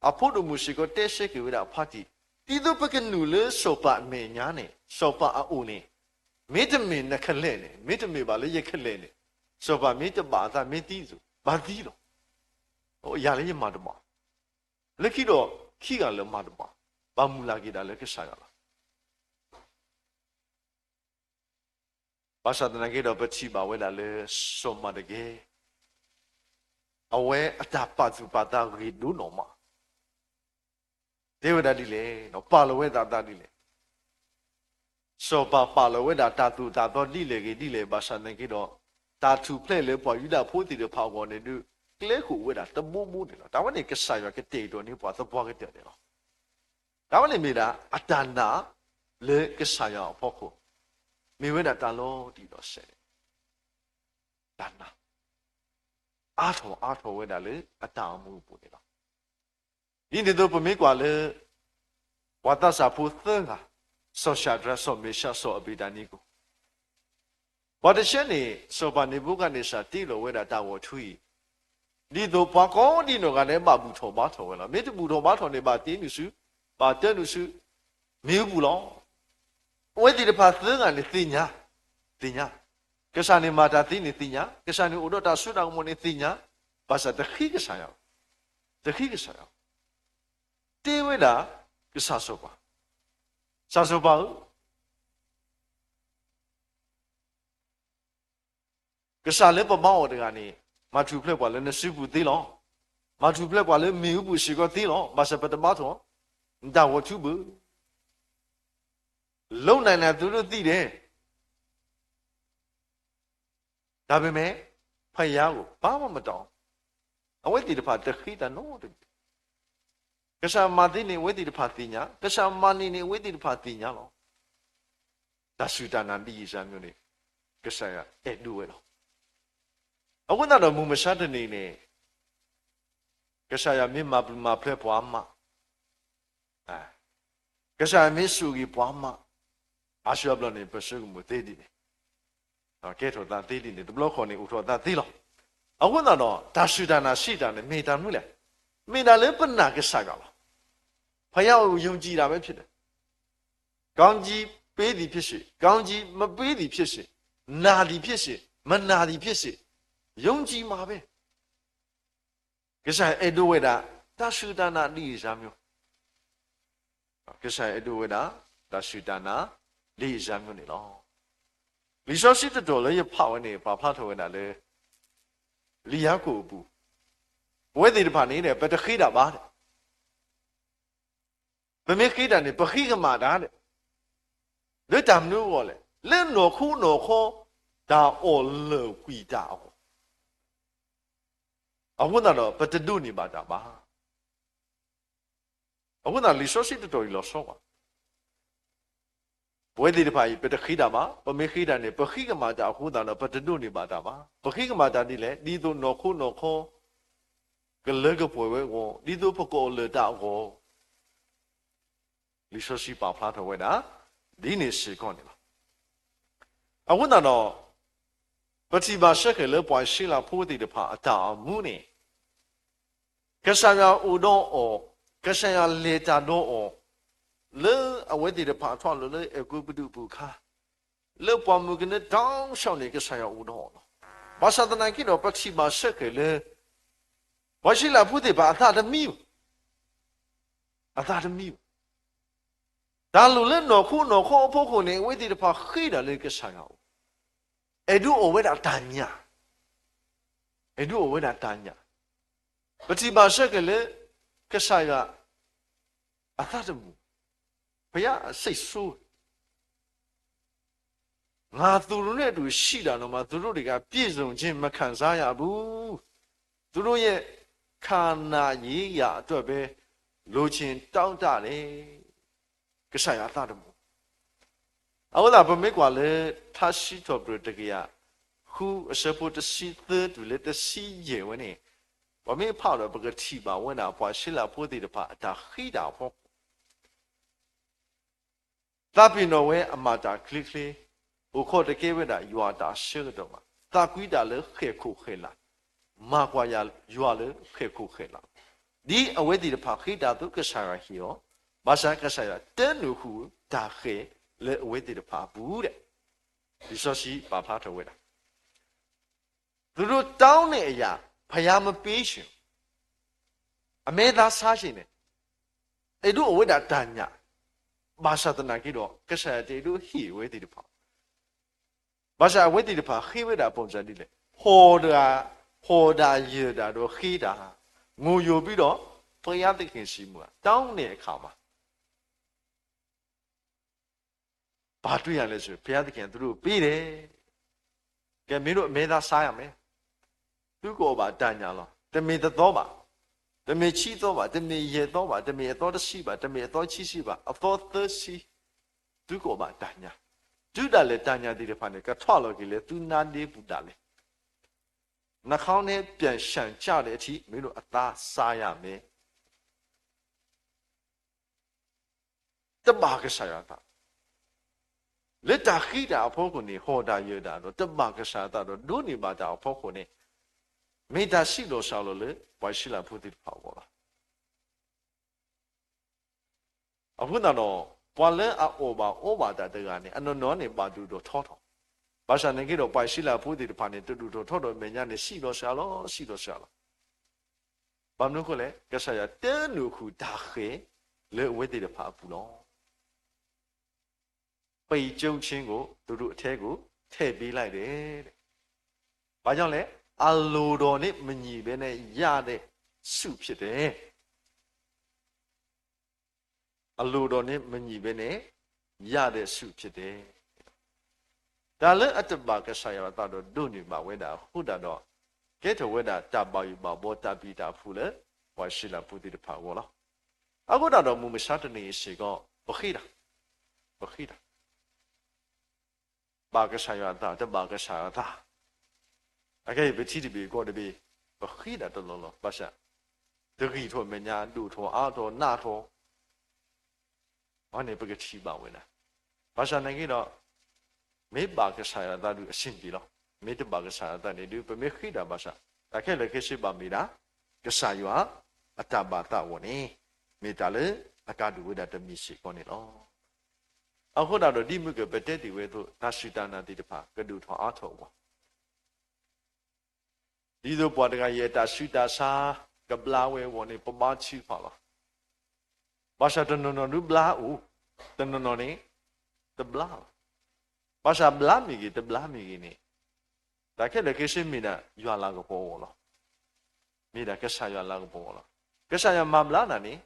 အဖိဒိၣ်မုၣ်စ့ၢ်ကီးတဲဆၢက့ၤဝဲဒၣ်အဖါတံၢ်, ဒ်သိးပကနုာ်လၢစီၤပၤအမဲာ်ညါန့ၣ်, စီၤပၤအအိၣ်န့ၣ်, မ့တမ့ၢ်နကလဲၤန့ၣ်, မ့တမ့ၢ်ဘၣ်လၢယကလဲၤန့ၣ်, စီၤပၤမ့ၢ်တဘၣ်အသးမ့ၢ်သံအသိး, ဘၣ်သံလီၤ. ယၤလၢယမၤတဘၣ်, လၢခံဒီး ခံဂၤလၢာ်မၤတဘၣ်, ဘၣ်မုၢ်လၢ်က့ၤဒၣ်လၢကစၢ်ယွၤလီၤ. ဘၣ်ဆၣ်သနာ်က့ဒီး ပထံၣ်ဘၣ်ဝဲဒၣ်လၢစီၤမၤဒကဲ အဝဲအတၢ်ပာ်သူၣ်ပာ်သးဂ့ၤဒိၣ်နီၢ်မး, တဲဝဲဒၣ်ဒ်လဲၣ်, ပာ်လီၤဝဲဒၣ်အသးဒ်လဲၣ်. စီၤပၤပာ်လီၤဝဲဒၣ်တၢ်သိၣ်တၢ်သီဒ်လဲၣ်ဂ့ၤဒ်လဲၣ်, ဘၣ်ဆၣ်သနာ်က့ဒီး တၢ်ထူၣ်ဖျဲးလၢပှၤယူဒၤဖိသ့ၣ်တဖၣ်အဂီၢ်န့ၣ်ဒုး ကျဲဃိာ်ဝဲဒၣ်တဘိဘိန့ၣ်လီၤ. တၢ်ဝဲန့ၣ်ကစၢ်ယွၤကတဲာ်ကတီၤန့ၢ်ပှၤသပှၢ်ကတၢၢ်န့ၣ်လီၤ. တၢ်ဝဲန့ၣ်မ့ၢ်ဒၣ်အတၢ်နာ်လၢကစၢ်ယွၤအဖီခိၣ်, မ့ၢ်ဝဲဒၣ်တၢ်လီၤတံၢ်လီၤဆဲးန့ၣ်, တၢ်နာ် အါထီၣ်အါထီၣ်ဝဲဒၣ်လၢအတၢ်အိၣ်မူအပူၤန့ၣ်လီၤ. ဒ်န့ၣ်အသိးပမ့ၢ်ကွၢ်လၢ ပှၤသးစၢ်ဖိသၢဂၤ, စီၤၡၤဒြး, စီၤမ့ၡး, စီၤအဘ့းနကိၤ, ပှၤတဆၢန့ၣ် စီၤပၤနၤဘူၤခၣ်နံးစၢ်တ့လီၤဝဲဒၣ်တၢ်ဂီၤထူအံၤ, ဒ်သိးပှၤကိးဒံနီၢ်ဂၤဒဲးဘၣ်ဘူၣ်ထီၣ်ဘါထီၣ်ဝဲလီၤ. မ့ၢ်တဘူၣ်ထီၣ်ဘါထီၣ်န့ၣ် ဘၣ်တ့နုာ်ဆူ, ဘၣ်တ့နုာ်ဆူ မ့ၣ်အူပူၤလီၤ. အဝဲသ့ၣ်တဖၣ်သၢဂၤန့ၣ်သ့ၣ်ညါ, သ့ၣ်ညါ, ကစၢ်န့ၣ်မၤတၢ်သ့န့ၣ်သ့ၣ်ညါ, ကစၢ်န့ၣ်အိၣ်ဒီးတၢ်စိတၢ်ကမီၤန့ၣ်သ့ၣ်ညါ, ဘၣ်ဆၣ်တဃ့ကစၢ်ယွၤ, တဃ့ကစၢ်ယွၤ, တ့ဝဲဒၣ်ကစၢ်စီၤပၤ, ကစၢ်စီၤပၤဧၢ, ကစၢ်လၢပဘါအီၤတဂၤန့ၣ်, မၤထူၣ်ဖျဲးပှၤလၢနစုပူၤသ့လီၤ. မၤထူၣ်ဖျဲးပှၤလၢမ့ၣ်အူပူၤစ့ၢ်ကီးသ့လီၤ. ဘၣ်ဆၣ်ပတဘါထီၣ်, နတၢ်ဂီၤထူဘၣ်, လုပ်နိုင်တာသူတို့သိတယ်. ဒါပေမဲ့ ဘုရားကို ဘာမှမတောင်း. အဝဲသ့ၣ်တဖၣ်တဃ့တၢ်နီတမံၤ. ကစၢ်မၤသ့န့ၣ် အဝဲသ့ၣ်တဖၣ်သ့ၣ်ညါ, ကစၢ်မၤန့ၢ်န့ၣ် အဝဲသ့ၣ်တဖၣ်သ့ၣ်ညါလီၤ. တၢ်စူၢ်တၢ်နာ်ဒ်အံၤစၢ်မျိုးန့ၣ် ကစၢ်ယွၤအဲၣ်ဒိးဝဲလီၤ. အဃိသတးဒီးမုၢ်မဆါတနံၤန့ၣ် ကစၢ်ယွၤမ့ၢ်မၤပျုၤမၤဖျဲးပှၤမး, ကစၢ်ယွၤမ့ၢ်ဆိၣ်ဂ့ၤပှၤမး, အါစုအါဘျီန့ၣ် ပဆိကမိၣ်သ့ဒ်န့ၣ်, ကဲထီၣ်သးသ့ဒ်န့ၣ်, တဘျီဃီန့ၣ် အိၣ်ထီၣ်သးသ့လီၤ. အဃိသတးဒီး တၢ်စူၢ်တၢ်နာ်စံးတၢ်န့ၣ် မ့ၢ်တၢ်မနုၤလဲၣ်. မ့ၢ်ဒၣ်လၢပနာ်ကစၢ်ယွၤလီၤ. ဖယၣ်အိၣ်ယုံကြည်တာပဲဖြစ်တယ်. ကောင်းကြီးပေးသည်ဖြစ်စေ, ကောင်းကြီးမပေးသည်ဖြစ်စေ, နာသည်ဖြစ်စေ, မနာသည်ဖြစ်စေ, ယုံကြည်မှာပဲ. ကစၢ်ယွၤအဲၣ်ဒိးဝဲဒၣ် တၢ်စူၢ်တၢ်နာ်ဒ်အံၤစၢ်မျိုး, ကစၢ်ယွၤအဲၣ်ဒိးဝဲဒၣ် တၢ်စူၢ်တၢ်နာ်ဒ်အံၤစၢ်မျိုးန့ၣ်လီၤ. လံာ်စီဆှံတတီၤလၢယဖးဝဲန့ၣ် ပာ်ဖျါထီၣ်ဝဲဒၣ်လၢ လံာ်ယၤကိာ်အပူၤ, ပဝဲသ့ၣ်တဖၣ်န့ၣ် ပတဃ့တၢ်ဘၣ်ဒီး ပမ့ၢ်ဃ့တၢ်န့ၣ် ပဃ့ကမၣ်တၢ်ဒီး လၢတၢ်မနုၤအဂီၢ်လဲၣ်. လၢနီၢ်ခိနီၢ်ခီ တၢ်အီၣ်လၢာ်ကွံာ်တၢ်အဂီၢ်, အဃိသတးဒီး ပတဒိးန့ၢ်ဘၣ်တၢ်ဘၣ်. အဃိသတးလံာ်စီဆှံတတီၤအံၤလီၤဆီဘၣ်. ပဝဲသ့ၣ်တဖၣ်အံၤ ပတဃ့တၢ်ဘၣ်, ပမ့ၢ်ဃ့တၢ်န့ၣ် ပဃ့ကမၣ်တၢ်အဃိသတးဒီး ပတဒိးန့ၢ်ဘၣ်တၢ်ဘၣ်. ပဃ့ကမၣ်တၢ်ဒ်လဲၣ်, ဒ်သိးနီၢ်ခိနီၢ်ခီ ကလၢကပှဲၤဝဲအဂီၢ်, ဒ်သိးပကအီၣ်လၢာ်တၢ်အဂီၢ်, လံာ်စီဆှံပာ်ဖျါထီၣ်ဝဲဒၣ် ဒ်န့ၣ်စ့ၢ်ကီးန့ၣ်လီၤ. အဃိသတးဒီး ပထံၣ်ဘၣ်စ့ၢ်ကီးလၢပှၤအံၣ်စရ့လးဖိသ့ၣ်တဖၣ်အတၢ်အိၣ်မူန့ၣ် ကစၢ်ယွၤအိၣ်ဒီးအီၤ, ကစၢ်ယွၤလဲၤတၢ်ဒီးအီၤ, လၢအဝဲသ့ၣ်တဖၣ်ထီၣ်လီၤလၢအဲၤကူပတူးပူၤအခါ, လၢပှၢ်မုၢ်ကနၢတၢ်ဆှီန့ၣ် ကစၢ်ယွၤအိၣ်ဒီးအီၤလီၤ. ဘၣ်ဆၣ်သနာ်က့ဒီး ပထံၣ်ဘၣ်စ့ၢ်ကီးလၢ ပှၤအံၣ်စရ့လးဖိသ့ၣ်တဖၣ်အသးတမံဘၣ်, အသးတမံဘၣ်. တၢ်လိၣ်လၢနီၢ်ခိနီၢ်ခီအဖီခိၣ်န့ၣ် အဝဲသ့ၣ်တဖၣ်ဃ့တၢ်လၢကစၢ်ယွၤအအိၣ်, အဲၣ်ဒိးအီၣ်ဝဲဒၣ်တၢ်ညၣ်, အဲၣ်ဒိးအီၣ်ဝဲဒၣ်တၢ်ညၣ်. ပထံၣ်ဘၣ်စ့ၢ်ကီးလၢ ကစၢ်ယွၤ အသးတမံ, ဘုရားအစိတ်ဆိုး, ငါသူတို့နဲ့အတူရှိတာတောင်မှ သူတို့တွေက ပြည့်စုံခြင်းမခံစားရဘူး, သူတို့ရဲ့ ခံစားရတာအတွက်ပဲ လိုချင်တောင့်တတယ်. ကစၢ်ယွၤအသးတမံ. အဃိသတး ပမ့ၢ်ကွၢ်လၢ ထါစံးထီၣ်ပတြၢၤတကယၤဃု အဆၢဖိတဆံသၢတုၤလၢတဆံယဲၢ်ဝဲန့ၣ်, ပမ့ၢ်ဖးဒီး ပကထံၣ်ဘၣ်ဝဲဒၣ် ပှၤအံၣ်စရ့လးဖိသ့ၣ်တဖၣ်အတၢ်ဃ့တၢ်အဖီခိၣ် သးပ့ၤနီၣ်ဝဲအမၤတၢ်ချ့ချ့, အိၣ်ခိးတကဲဝဲဒၣ်ယွၤအတၢ်ဆၢကတီၢ်ဘၣ်, သးကွံတၢ်လၢဃဲၣ်ခိၣ်ဃဲၣ်လၢ်, မၤကွၢ်ယွၤလၢဃဲၣ်ခိၣ်ဃဲၣ်လၢ်, ဒ်အဝဲသ့ၣ်တဖၣ်ဃ့တၢ်အသိး ကစၢ်ယွၤဟ့ၣ်အီၤ, ဘၣ်ဆၣ်ကစၢ်ယွၤတၢနုာ်ဃုာ်တၢ်ဃဲၣ်လၢအဝဲသ့ၣ်တဖၣ်အပူၤဒီး လံာ်စီဆှံပာ်ဖျါထီၣ်ဝဲဒၣ် သူတို့တောင်းတဲ့အရာ ဘုရားမပေးချင်ဘူး, အမဲသားစားချင်တယ်, အဲၣ်ဒိးအီၣ်ဝဲဒၣ်တၢ်ညၣ်, ဘၣ်ဆၣ်သနာ်က့ဒီး ကစၢ်ယွၤတအဲၣ်ဒိးဟ့ၣ်အဝဲသ့ၣ်တဖၣ်, ဘၣ်ဆၣ်အဝဲသ့ၣ်တဖၣ်ဃ့ဝဲဒၣ် ပုံစံဒ်လဲၣ်, ဟီၣ်တၢ်, ဟီၣ်တၢ်ယၢၤတၢ်ဒီးဃ့တၢ်, ငိုယိုပြီးတော့ ဘုရားသခင်ဆီမှာ တောင်းတဲ့အခါမှာ ဘာတွေ့ရလဲဆို ဘုရားသခင် သူတို့ကို ပေးတယ်. ကဲ မင်းတို့ အမဲသားစားရမယ်, သုကအီၣ်ဘၣ်တၢ်ညၣ်လီၤ, တမ့ၢ်တသီဘၣ်. တမ့ၢ်ဆံသီဘၣ်, တမ့ၢ်ယဲၢ်သီဘၣ်, တမ့ၢ်အသီတဆံဘၣ်, တမ့ၢ်အသီခံဆံဘၣ်, အသီသၢဆံ, သုကိးဘၣ်တၢ်ညၣ်, တုၤဒၣ်လဲာ်တၢ်ညၣ်သ့ၣ်တဖၣ်န့ၣ် ကထီၣ်လီၤက့ၤလၢသုနါဒ့ပူၤဒၣ်လဲာ်, နှာခေါင်းထဲပြန်ဆံးကျတဲ့ အထီၣ်မ့ၢ်ဒီးအသီ စားရမယ်. တဘၣ်ကစၢ်ယွၤအသး, လၢတၢ်ဃံတၢ်အဖီခိၣ်န့ၣ် ဟီၣ်တၢ်ယၢၤတၢ်ဒီး တဘၣ်ကစၢ်ယွၤအသးဒီး ဒိးန့ၢ်ဘၣ်တၢ်အဖီခိၣ်န့ၣ်, မ့ၢ်တၢ်စံးလီၤစှၤလီၤလၢ ပှၤအံၣ်စရ့လးဖိသ့ၣ်တဖၣ်အဂီၢ်လီၤ. အဃိသတးဒီး ပှၤလၢအအီၣ်ဘၣ်အီဘၣ်တၢ်တဂၤန့ၣ် အနီၢ်နီၢ်န့ၣ်ဘၣ်ဒိၣ်ထီၣ်ထီထီၣ်, ဘၣ်ဆၣ်နာ်က့ဒီး ပှၤအံၣ်စရ့လးဖိသ့ၣ်တဖၣ်န့ၣ် တဒိၣ်ထီၣ်ထီထီၣ်အမဲာ်ညါန့ၣ် စံးလီၤစှၤလီၤ, စံးလီၤစှၤလီၤ. ဘၣ်မနုၤအဃိလဲၣ်, ကစၢ်ယွၤတၢ်နုာ်ဃုာ်တၢ်ဃဲၤလၢအဝဲသ့ၣ်တဖၣ်အပူၤလီၤ. ပံကျုံးချင်းကို သူတို့အထဲကို ထည့်ပေးလိုက်တယ်တဲ့. ဘာကြောင့်လဲ? အလိုတော်နဲ့မညီဘဲနဲ့ ရတဲ့ဆုဖြစ်တယ်. အလိုတော်နဲ့မညီဘဲနဲ့ ရတဲ့ဆုဖြစ်တယ်. တၢ်လၢအတဘၣ်ကစၢ်ယွၤအသးဒီး ဒိးန့ၢ်ဘၣ်ဝဲဒၣ်အဃိသတးဒီး ကဲထီၣ်ဝဲဒၣ်တၢ်ဘၣ်ယိၣ်ဘၣ်ဘှီတၢ်ဘံၣ်တၢ်ဖုးလၢ ပှၤအံၣ်စရ့လးဖိသ့ၣ်တဖၣ်အဂီၢ်လီၤ. အဃိသတးဒီး မုၢ်မဆါတနံၤအံၤစ့ၢ်ကီး ပဃ့တၢ်, ပဃ့တၢ် ဘၣ်ကစၢ်ယွၤအသး တဘၣ်ကစၢ်ယွၤအသး, အခဲအံၤ ပထံတဘ့ၣ်ကီၢ်တဘ့ၣ် ပဃ့တၢ်တလီၢ်လီၢ် ဘၣ်ဆၣ် တဂံၢ်ထီၣ်မဲာ်ညါ ဒိၣ်ထီၣ်အါထီၣ်နးထီၣ် အန့ၣ် ပကထံၣ်ဘၣ်ဝဲဒၣ်. ဘၣ်ဆၣ်နာ်က့ဒီး မ့ၢ်ဘၣ်ကစၢ်ယွၤအသးဒုး အဆင်ပြေလီၤ. မ့ၢ်တဘၣ်ကစၢ်ယွၤအသးန့ၣ်ဒုး ပမ့ၢ်ဃ့တၢ်ဘၣ်ဆၣ် တၢ်ခဲလၢာ်ခဲဆ့ဘၣ်မ့ၢ်ဒၣ် ကစၢ်ယွၤအတၢ်ဘၣ်သးအဂီၢ်န့ၣ် မ့ၢ်တၢ်လၢအကါဒိၣ်ဝဲဒၣ်တမံၤစ့ၢ်ကီးန့ၣ်လီၤ. အဃိသတးဒီး ဒ်မုၢ်ကပတဲတ့ၢ်ဝဲအသိး တၢ်စူၢ်တၢ်နာ်သ့ၣ်တဖၣ် ကဒိၣ်ထီၣ်အါထီၣ်အဂီၢ် ဒ်သိးပှၤတဂၤအံၤ အတၢ်ဆူးတၢ်ဆါ ကဘျါဝဲအဂီၢ်န့ၣ် ပဘါထုကဖၣ်လီၤ. ဘၣ်ဆၣ်တနီၤနီၤဒုးဘျါအိၣ်, တနီၤနီၤန့ၣ် တဘျါလီၤ. ဘၣ်ဆၣ်ဘျါမ့ၢ်ဂ့ၤ တဘျါမ့ၢ်ဂ့ၤန့ၣ် တၢ်ခဲလၢာ်ခဲဆ့မ့ၢ်ဒၣ်ယွၤလၤကပီၤအဂီၢ်လီၤ. မ့ၢ်ဒၣ်ကစၢ်ယွၤလၤကပီၤအဂီၢ်လီၤ. ကစၢ်ယွၤမၤဘျါနၤန့ၣ်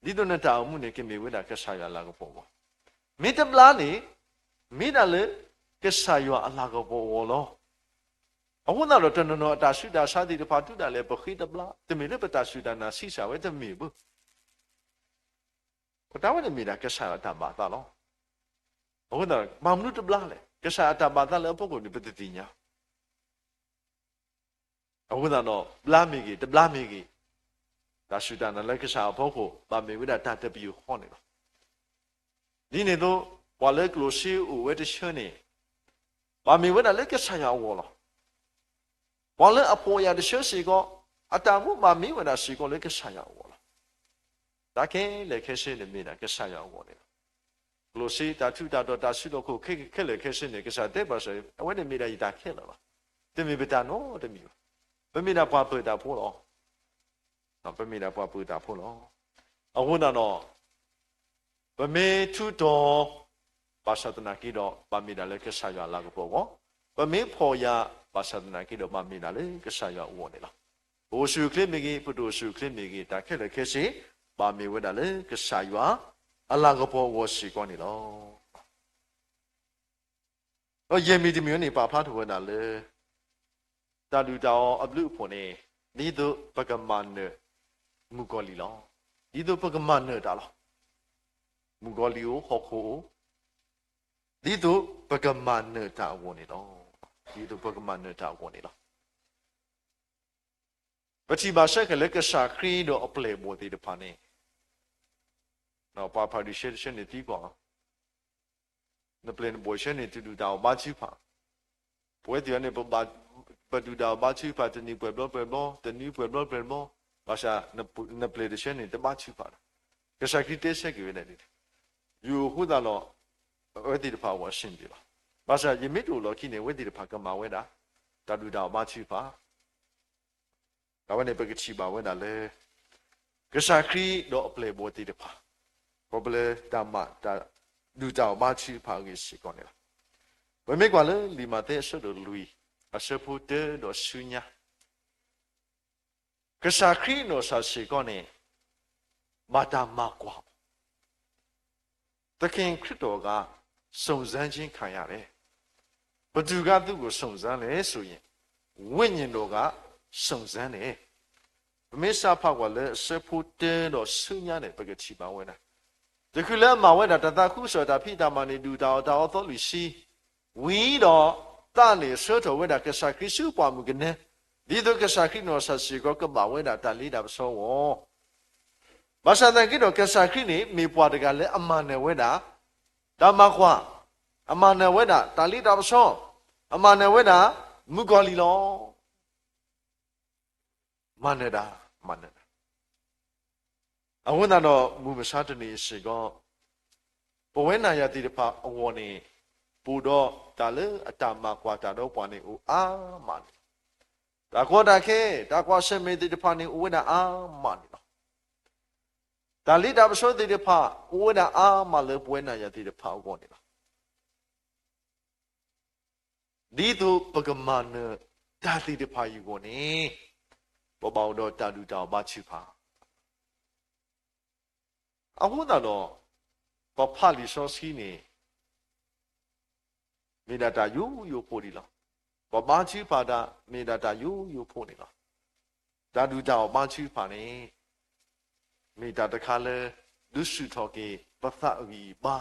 ဒ်သိးနတၢ်အိၣ်မူန့ၣ် ကမ့ၢ်ဝဲဒၣ်ကစၢ်ယွၤလၤကပီၤအဂီၢ်, မ့ၢ်တဘျါန့ၣ် မ့ၢ်ဒၣ်လၢကစၢ်ယွၤအလၤကပီၤအဂီၢ်လီၤ. အဃိသတးဒီး တနီၤနီၤအတၢ်ဆူးတၢ်ဆါသ့ၣ်တဖၣ် တုၤဒၣ်လဲာ်ပဃ့တဘျါ တမ့ၢ်လၢပတၢ်စူၢ်တၢ်နာ်ဆံးစၢ်ဝဲ တမ့ၢ်ဘၣ်. ပတၢ်ဝဲန့ၣ်မ့ၢ်ဒၣ်ကစၢ်ယွၤအတၢ်ဘၣ်သးလီၤ. အဃိသတးဒီး ဘၣ်မနုၤတဘျါလဲၣ်, ကစၢ်ယွၤအတၢ်ဘၣ်သးလၢအဖီခိၣ်န့ၣ် ပတသ့ၣ်ညါ အဃိသတးဒီး ဘျါမ့ၢ်ဂ့ၤ တဘျါမ့ၢ်ဂ့ၤ, တၢ်စူၢ်တၢ်နာ်လၢကစၢ်အဖီခိၣ် ဘၣ်မ့ၢ်ဝဲဒၣ်တၢ်တပယူာ်ဃီန့ၣ်လီၤ. ဒ်န့ၣ်အသိး ပှၤလၢကျိၣ်စ့အိၣ်ဝဲတဆၢန့ၣ် ဘၣ်မ့ၢ်ဝဲဒၣ်လၢကစၢ်ယွၤအဂီၢ်လီၤ. ပှၤလၢအဖှီၣ်ယာ်တဆၢစ့ၢ်ကီး အတၢ်မူဘၣ်မ့ၢ်ဝဲဒၣ်စ့ၢ်ကီးလၢကစၢ်ယွၤအဂီၢ်လီၤ. တၢ်ခဲလၢာ်ခဲဆ့န့ၣ်မ့ၢ်ဒၣ်ကစၢ်ယွၤအဂီၢ်န့ၣ်လီၤ. ကျိၣ်စ့တၢ်ထူးတၢ်တီၤ တၢ်စုလီၢ်ခီၣ် ခဲလၢာ်ခဲဆ့န့ၣ် ကစၢ်တဲဘၣ်စ့ၢ် အဝဲန့ၣ်မ့ၢ်ဒၣ်ယတၢ်ခဲလၢာ်လီၤ. တမ့ၢ်ပတၢ်နီတမံၤဘၣ်. ပမ့ၢ်ဒၣ်ပှၤပၢၤတၢ်ဖိလီၤ. ပမ့ၢ်ဒၣ်ပှၤပၢၤတၢ်ဖိလီၤ. အဃိသတးဒီး ပမ့ၢ်ထူးတီၤ ဘၣ်ဆၣ်သနာ်က့ဒီး ဘၣ်မ့ၢ်ဒၣ်လၢကစၢ်ယွၤအလၤကပီၤအဂီၢ်, ပမ့ၢ်ဖှီၣ်ယာ် ဘၣ်ဆၣ်သနာ်က့ဒီး ဘၣ်မ့ၢ်ဒၣ်လၢကစၢ်ယွၤအဂီၢ်န့ၣ်လီၤ. ပအိၣ်ဆူၣ်အိၣ်ချ့မ့ၢ်ဂ့ၤ, ပတအိၣ်ဆူၣ်အိၣ်ချ့မ့ၢ်ဂ့ၤ, တၢ်ခဲလၢာ်ခဲဆ့ ဘၣ်မ့ၢ်ဝဲဒၣ်လၢကစၢ်ယွၤအလၤကပီၤအဂီၢ်စ့ၢ်ကီးန့ၣ်လီၤ. ဒီးယဲၢ်မံၤတမံၤန့ၣ် ပာ်ဖျါထီၣ်ဝဲဒၣ်လၢ တၢ်ဒုၣ်တၢ်အီၣ်အဘျုးအဖှိၣ်န့ၣ် ဒ်သိးပကမၤနၢၤမုၣ်ကီၤလံၢ်လီၤ. ဒ်သိးပကမၤနၢၤတၢ်လီၤ. မုၣ်ကီၤလံၢ်အိၣ် ဟီၣ်ခိၣ်အိၣ်, ဒ်သိးပကမၤနၢၤတၢ်အဂီၢ်န့ၣ်လီၤ. ဒ်သိးပကမၤနၢၤတၢ်အဂီၢ်န့ၣ်လီၤ. ပထံၣ်ဘၣ်ဆၢခဲလၢာ်လၢကစၢ်ခရံာ်ဒီးအပျဲၢ်အဘီၣ်သ့ၣ်တဖၣ်န့ၣ် ပှၤဖၤရံၤၡဲတဆၢန့ၣ်သံကွၢ်လီၤ. နပျဲၢ်နဘီၣ်ဆၢန့ၣ် တဒုၣ်တၢ်အီၣ်ဘါထုကဖၣ်, ပဝဲသ့ၣ်အံၤန့ၣ် ပဒုၣ်တၢ်အီၣ်ဘါထုကဖၣ် တနံၤပှဲၤဘျီပှဲၤဘျီ, တနွံပှဲၤဘျီပှဲၤဘျီ, ဘၣ်ဆၣ်နပျဲၢ်တဆၢန့ၣ် တဘါထုကဖၣ်လီၤ. ကစၢ်ခရံာ်တဲဆၢက့ၤဝဲဒၣ်ဒ်န့ၣ်, ယအိၣ်အဃိသတးဒီး အဝဲသ့ၣ်တဖၣ်အဂီၢ်အဆင်ပြေလီၤ. ဘၣ်ဆၣ်ယမ့ၢ်တအိၣ်လီၢ်ခံန့ၣ် အဝဲသ့ၣ်တဖၣ်ကမၤဝဲဒၣ် တၢ်ဒုၣ်တၢ်အီၣ်ဘါထုကဖၣ် အဝဲန့ၣ်ပကထံၣ်ဘၣ်ဝဲဒၣ်လၢ ကစၢ်ခရံာ်ဒီးအပျဲၢ်အဘီၣ်သ့ၣ်တဖၣ် ခီဖျိလၢတၢ်မၤတၢ်ဒုၣ်တၢ်အီၣ်ဘါထုကဖၣ်အဂ့ၢ်စ့ၢ်ကီးန့ၣ်လီၤ. ပမ့ၢ်ကွၢ်လၢလံာ်မးသဲအဆၢဒိၣ်လွံၢ် အဆၢဖိတၢဒီးဆူညါ, ကစၢ်ခရံာ်အနီၢ်ကစၢ်စ့ၢ်ကီးန့ၣ် ဘၣ်တၢ်မၤကွၢ်အီၤ သခင်ခရစ်တော်က စုံစမ်းခြင်းခံရတယ်. ဘယ်သူက သူ့ကို စုံစမ်းလဲဆိုရင် ဝိညာဉ်တော်က စုံစမ်းတယ်. ပမ့ၢ်စးဖးကွၢ်လၢအဆၢဖိတၢဒီးဆူညါန့ၣ် ပကထံၣ်ဘၣ်ဝဲဒၣ်, တချုးလၢအမၤဝဲဒၣ်တၢ်သးခုကစီၣ်တၢ်ဖံးတၢ်မၤန့ၣ် ဒုၣ်တၢ်အီၣ်တၢ်အီသီလွံၢ်ဆံ, ဝံၤဒီးသးန့ၣ်ဆှၢထီၣ်ဝဲဒၣ်ကစၢ်ခရံာ်ဆူပှၢ်မုၢ်ကနဲ, ဒ်သိးကစၢ်ခရံာ်နီၢ်ကစၢ်စ့ၢ်ကီးကဘၣ်ဝဲဒၣ်တၢ်လ့တၢ်ပစီအဂီၢ် ဘၣ်ဆၣ်သနာ်က့ဒီး ကစၢ်ခရံာ်န့ၣ်မ့ၢ်ပှၤတဂၤလၢအမၤနၢၤဝဲဒၣ် တၢ်မၤကွၢ်, အမၤနၢၤဝဲဒၣ်တၢ်လ့တၢ်ပစီ, အမၤနၢၤဝဲဒၣ်မုၣ်ကီၤလံၢ်လီၤ. မၤနၢၤတၢ်, မၤနၢၤတၢ်. အဃိသတးဒီး မုၢ်မဆါတနံၤအံၤစ့ၢ်ကီး ပဝဲနၤယၤသ့ၣ်တဖၣ်အဂီၢ်န့ၣ် ပအိၣ်ဒီးတၢ်လၢအတၢ်မၤကွၢ်တၢ်ဒီးပှၤန့ၣ်အိၣ်အါမးန့ၣ်လီၤ. တၢ်ကီတၢ်ခဲ, တၢ်ကွၢ်ဆၢၣ်မဲာ်သ့ၣ်တဖၣ်န့ၣ်အိၣ်ဝဲဒၣ်အါမးန့ၣ်လီၤ. တၢ်လ့တၢ်ပစီသ့ၣ်တဖၣ် အိၣ်ဝဲဒၣ်အါမးလၢပဝဲနၤယၤသ့ၣ်တဖၣ်အဂီၢ်န့ၣ်လီၤ. ဒ်သိးပကမၤနၢၤတၢ်သ့ၣ်တဖၣ်အံၤအဂီၢ်န့ၣ် ပဘၣ်အိၣ်ဒီးတၢ်ဒုၣ်တၢ်အီၣ်ဘါထုကဖၣ်. အဃိသတးဒီး ပဖးလံာ်စီဆှံန့ၣ် မ့ၢ်ဒၣ်တၢ်ယိယိဖိဒံးလီၤ. ပဘါထုကဖၣ်တၢ် မ့ၢ်ဒၣ်တၢ်ယိယိဖိန့ၣ်လီၤ. တၢ်ဒုၣ်တၢ်အီၣ်ဘါထုကဖၣ်န့ၣ် မ့ၢ်တၢ်တခါလၢ ဒုးဆူၣ်ထီၣ်က့ၤပသးအဂံၢ်အဘါ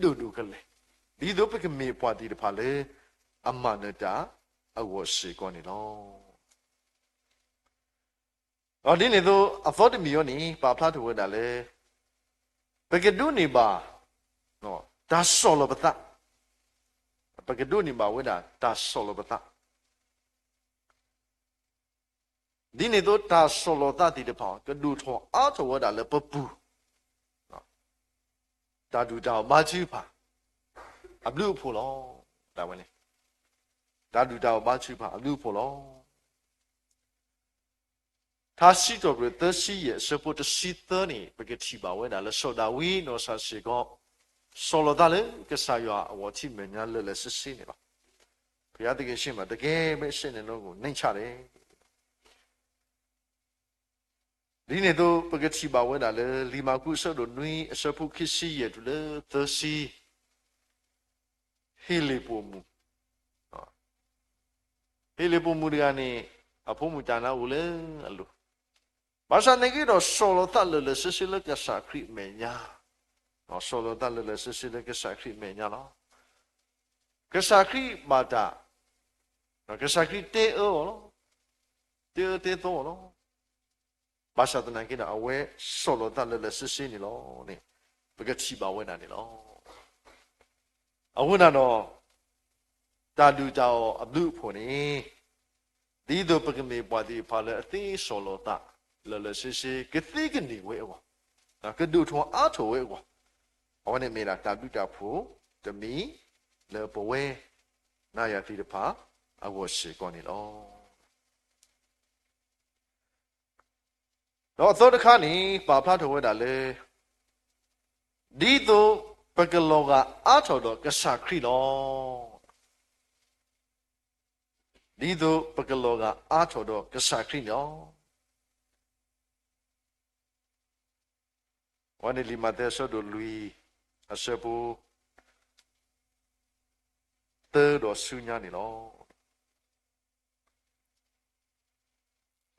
ဒိၣ်ဒိၣ်ကလဲာ်, ဒ်သိးပကမ့ၢ်ပှၤသ့ၣ်တဖၣ်လၢအမၤနၢၤတၢ်အဂီၢ်စ့ၢ်ကီးန့ၣ်လီၤ. ဒီးဒ်န့ၣ်အသိး အသီတမံၤအံၤန့ၣ် ပာ်ဖျါထီၣ်ဝဲဒၣ်လၢ ပကဒိးန့ၢ်ဘၣ် တၢ်ဆီၣ်လီၤပသး, ပကဒိးန့ၢ်ဘၣ်ဝဲဒၣ်တၢ်ဆီၣ်လီၤပသး ဒ်န့ၣ်အသိး တၢ်ဆီၣ်လီၤသးသ့ၣ်တဖၣ် ကဒိၣ်ထီၣ်အါထီၣ်ဝဲဒၣ်လၢပပူၤ, တၢ်ဒုၣ်တၢ်အီၣ်ဘါထုကဖၣ် အဘျုးအဖှိၣ်လီၤ. တၢ်ဝဲန့ၣ် တၢ်ဒုၣ်တၢ်အီၣ်ဘါထုကဖၣ်အဘျုးအဖှိၣ်လီၤ. ထါစံးထီၣ်ပတြၢၤသၢဆံယဲၢ် အဆၢဖိတဆံသၢန့ၣ် ပကထံၣ်ဘၣ်ဝဲဒၣ်လၢစီၤဒၤဝံးနီၢ်ကစၢ်စ့ၢ်ကီး ဆီၣ်လီၤသးလၢကစၢ်ယွၤအဂီၢ်ထံးမဲာ်ညါလၢာ်လၢာ်ဆ့ဆ့န့ၣ်လီၤ. ဘုရားသခင်ရှေ့မှာ တကယ်ပဲစိတ်နှလုံးကို နှိမ်ချတယ်. ဒ်န့ၣ်အသိး ပကထံၣ်ဘၣ်ဝဲဒၣ်လၢ လံာ်မၢ်ကူးအဆၢဒိၣ်နွံ အဆၢဖိခံဆံယဲၢ်တုၤလၢသၢဆံ, ဟ့လ့ၣ်ပိာ်မုၣ်, ဟ့လ့ၣ်ပိာ်မုၣ်တဂၤန့ၣ် အဖိမုၣ်တၢ်နါအိၣ်လၢအလိၤ, ဘၣ်ဆၣ်သနာ်က့ဒီး ဆီၣ်လီၤသးလၢာ်လၢာ်ဆ့ဆ့လၢကစၢ်ခရံာ်အမဲာ်ညါ, ဆီၣ်လီၤသးလၢာ်လၢာ်ဆ့ဆ့လၢကစၢ်ခရံာ်အမဲာ်ညါလီၤ. ကစၢ်ခရံာ်ဘၣ်တၢ်, ကစၢ်ခရံာ်တဲအၢအီၤလီၤ, တဲအၢတဲသီအီၤလီၤ. ဘၣ်ဆၣ်သနာ်က့ဒီး အဝဲဆီၣ်လီၤသးလၢာ်လၢာ်ဆ့ဆ့န့ၣ်လီၤန့ၣ် ပကထံၣ်ဘၣ်ဝဲဒၣ်န့ၣ်လီၤ. အဃိသတးဒီး တၢ်ဒုၣ်တၢ်အီၣ်အဘျုးအဖှိၣ်န့ၣ် ဒ်သိးပကမ့ၢ်ပှၤသ့ၣ်တဖၣ်လၢအသ့ဆီၣ်လီၤသး လၢာ်လၢာ်ဆ့ဆ့ ကသ့ကန့ၢ်ဝဲအဂီၢ်, ကဒိၣ်ထီၣ်အါထီၣ်ဝဲအဂီၢ်, အဝဲန့ၣ်မ့ၢ်ဒၣ်တၢ်ဘျုးတၢ်ဖှိၣ်တမံၤ လၢပဝဲ နၤယၤသ့ၣ်တဖၣ် အဂီၢ်စ့ၢ်ကီးန့ၣ်လီၤ. ဒီးအသီတခါန့ၣ် ပာ်ဖျါထီၣ်ဝဲဒၣ်လၢ ဒ်သိးပကလီၤဂာ်အါထီၣ်ဒီးကစၢ်ခရံာ်လီၤ. ဒ်သိးပကလီၤဂာ်အါထီၣ်ဒီးကစၢ်ခရံာ်န့ၣ်လီၤ. အဝဲန့ၣ်လံာ်မးသဲအဆၢဒိၣ်လွံၢ် အဆၢဖိ သၢဒီးဆူညါန့ၣ်လီၤ.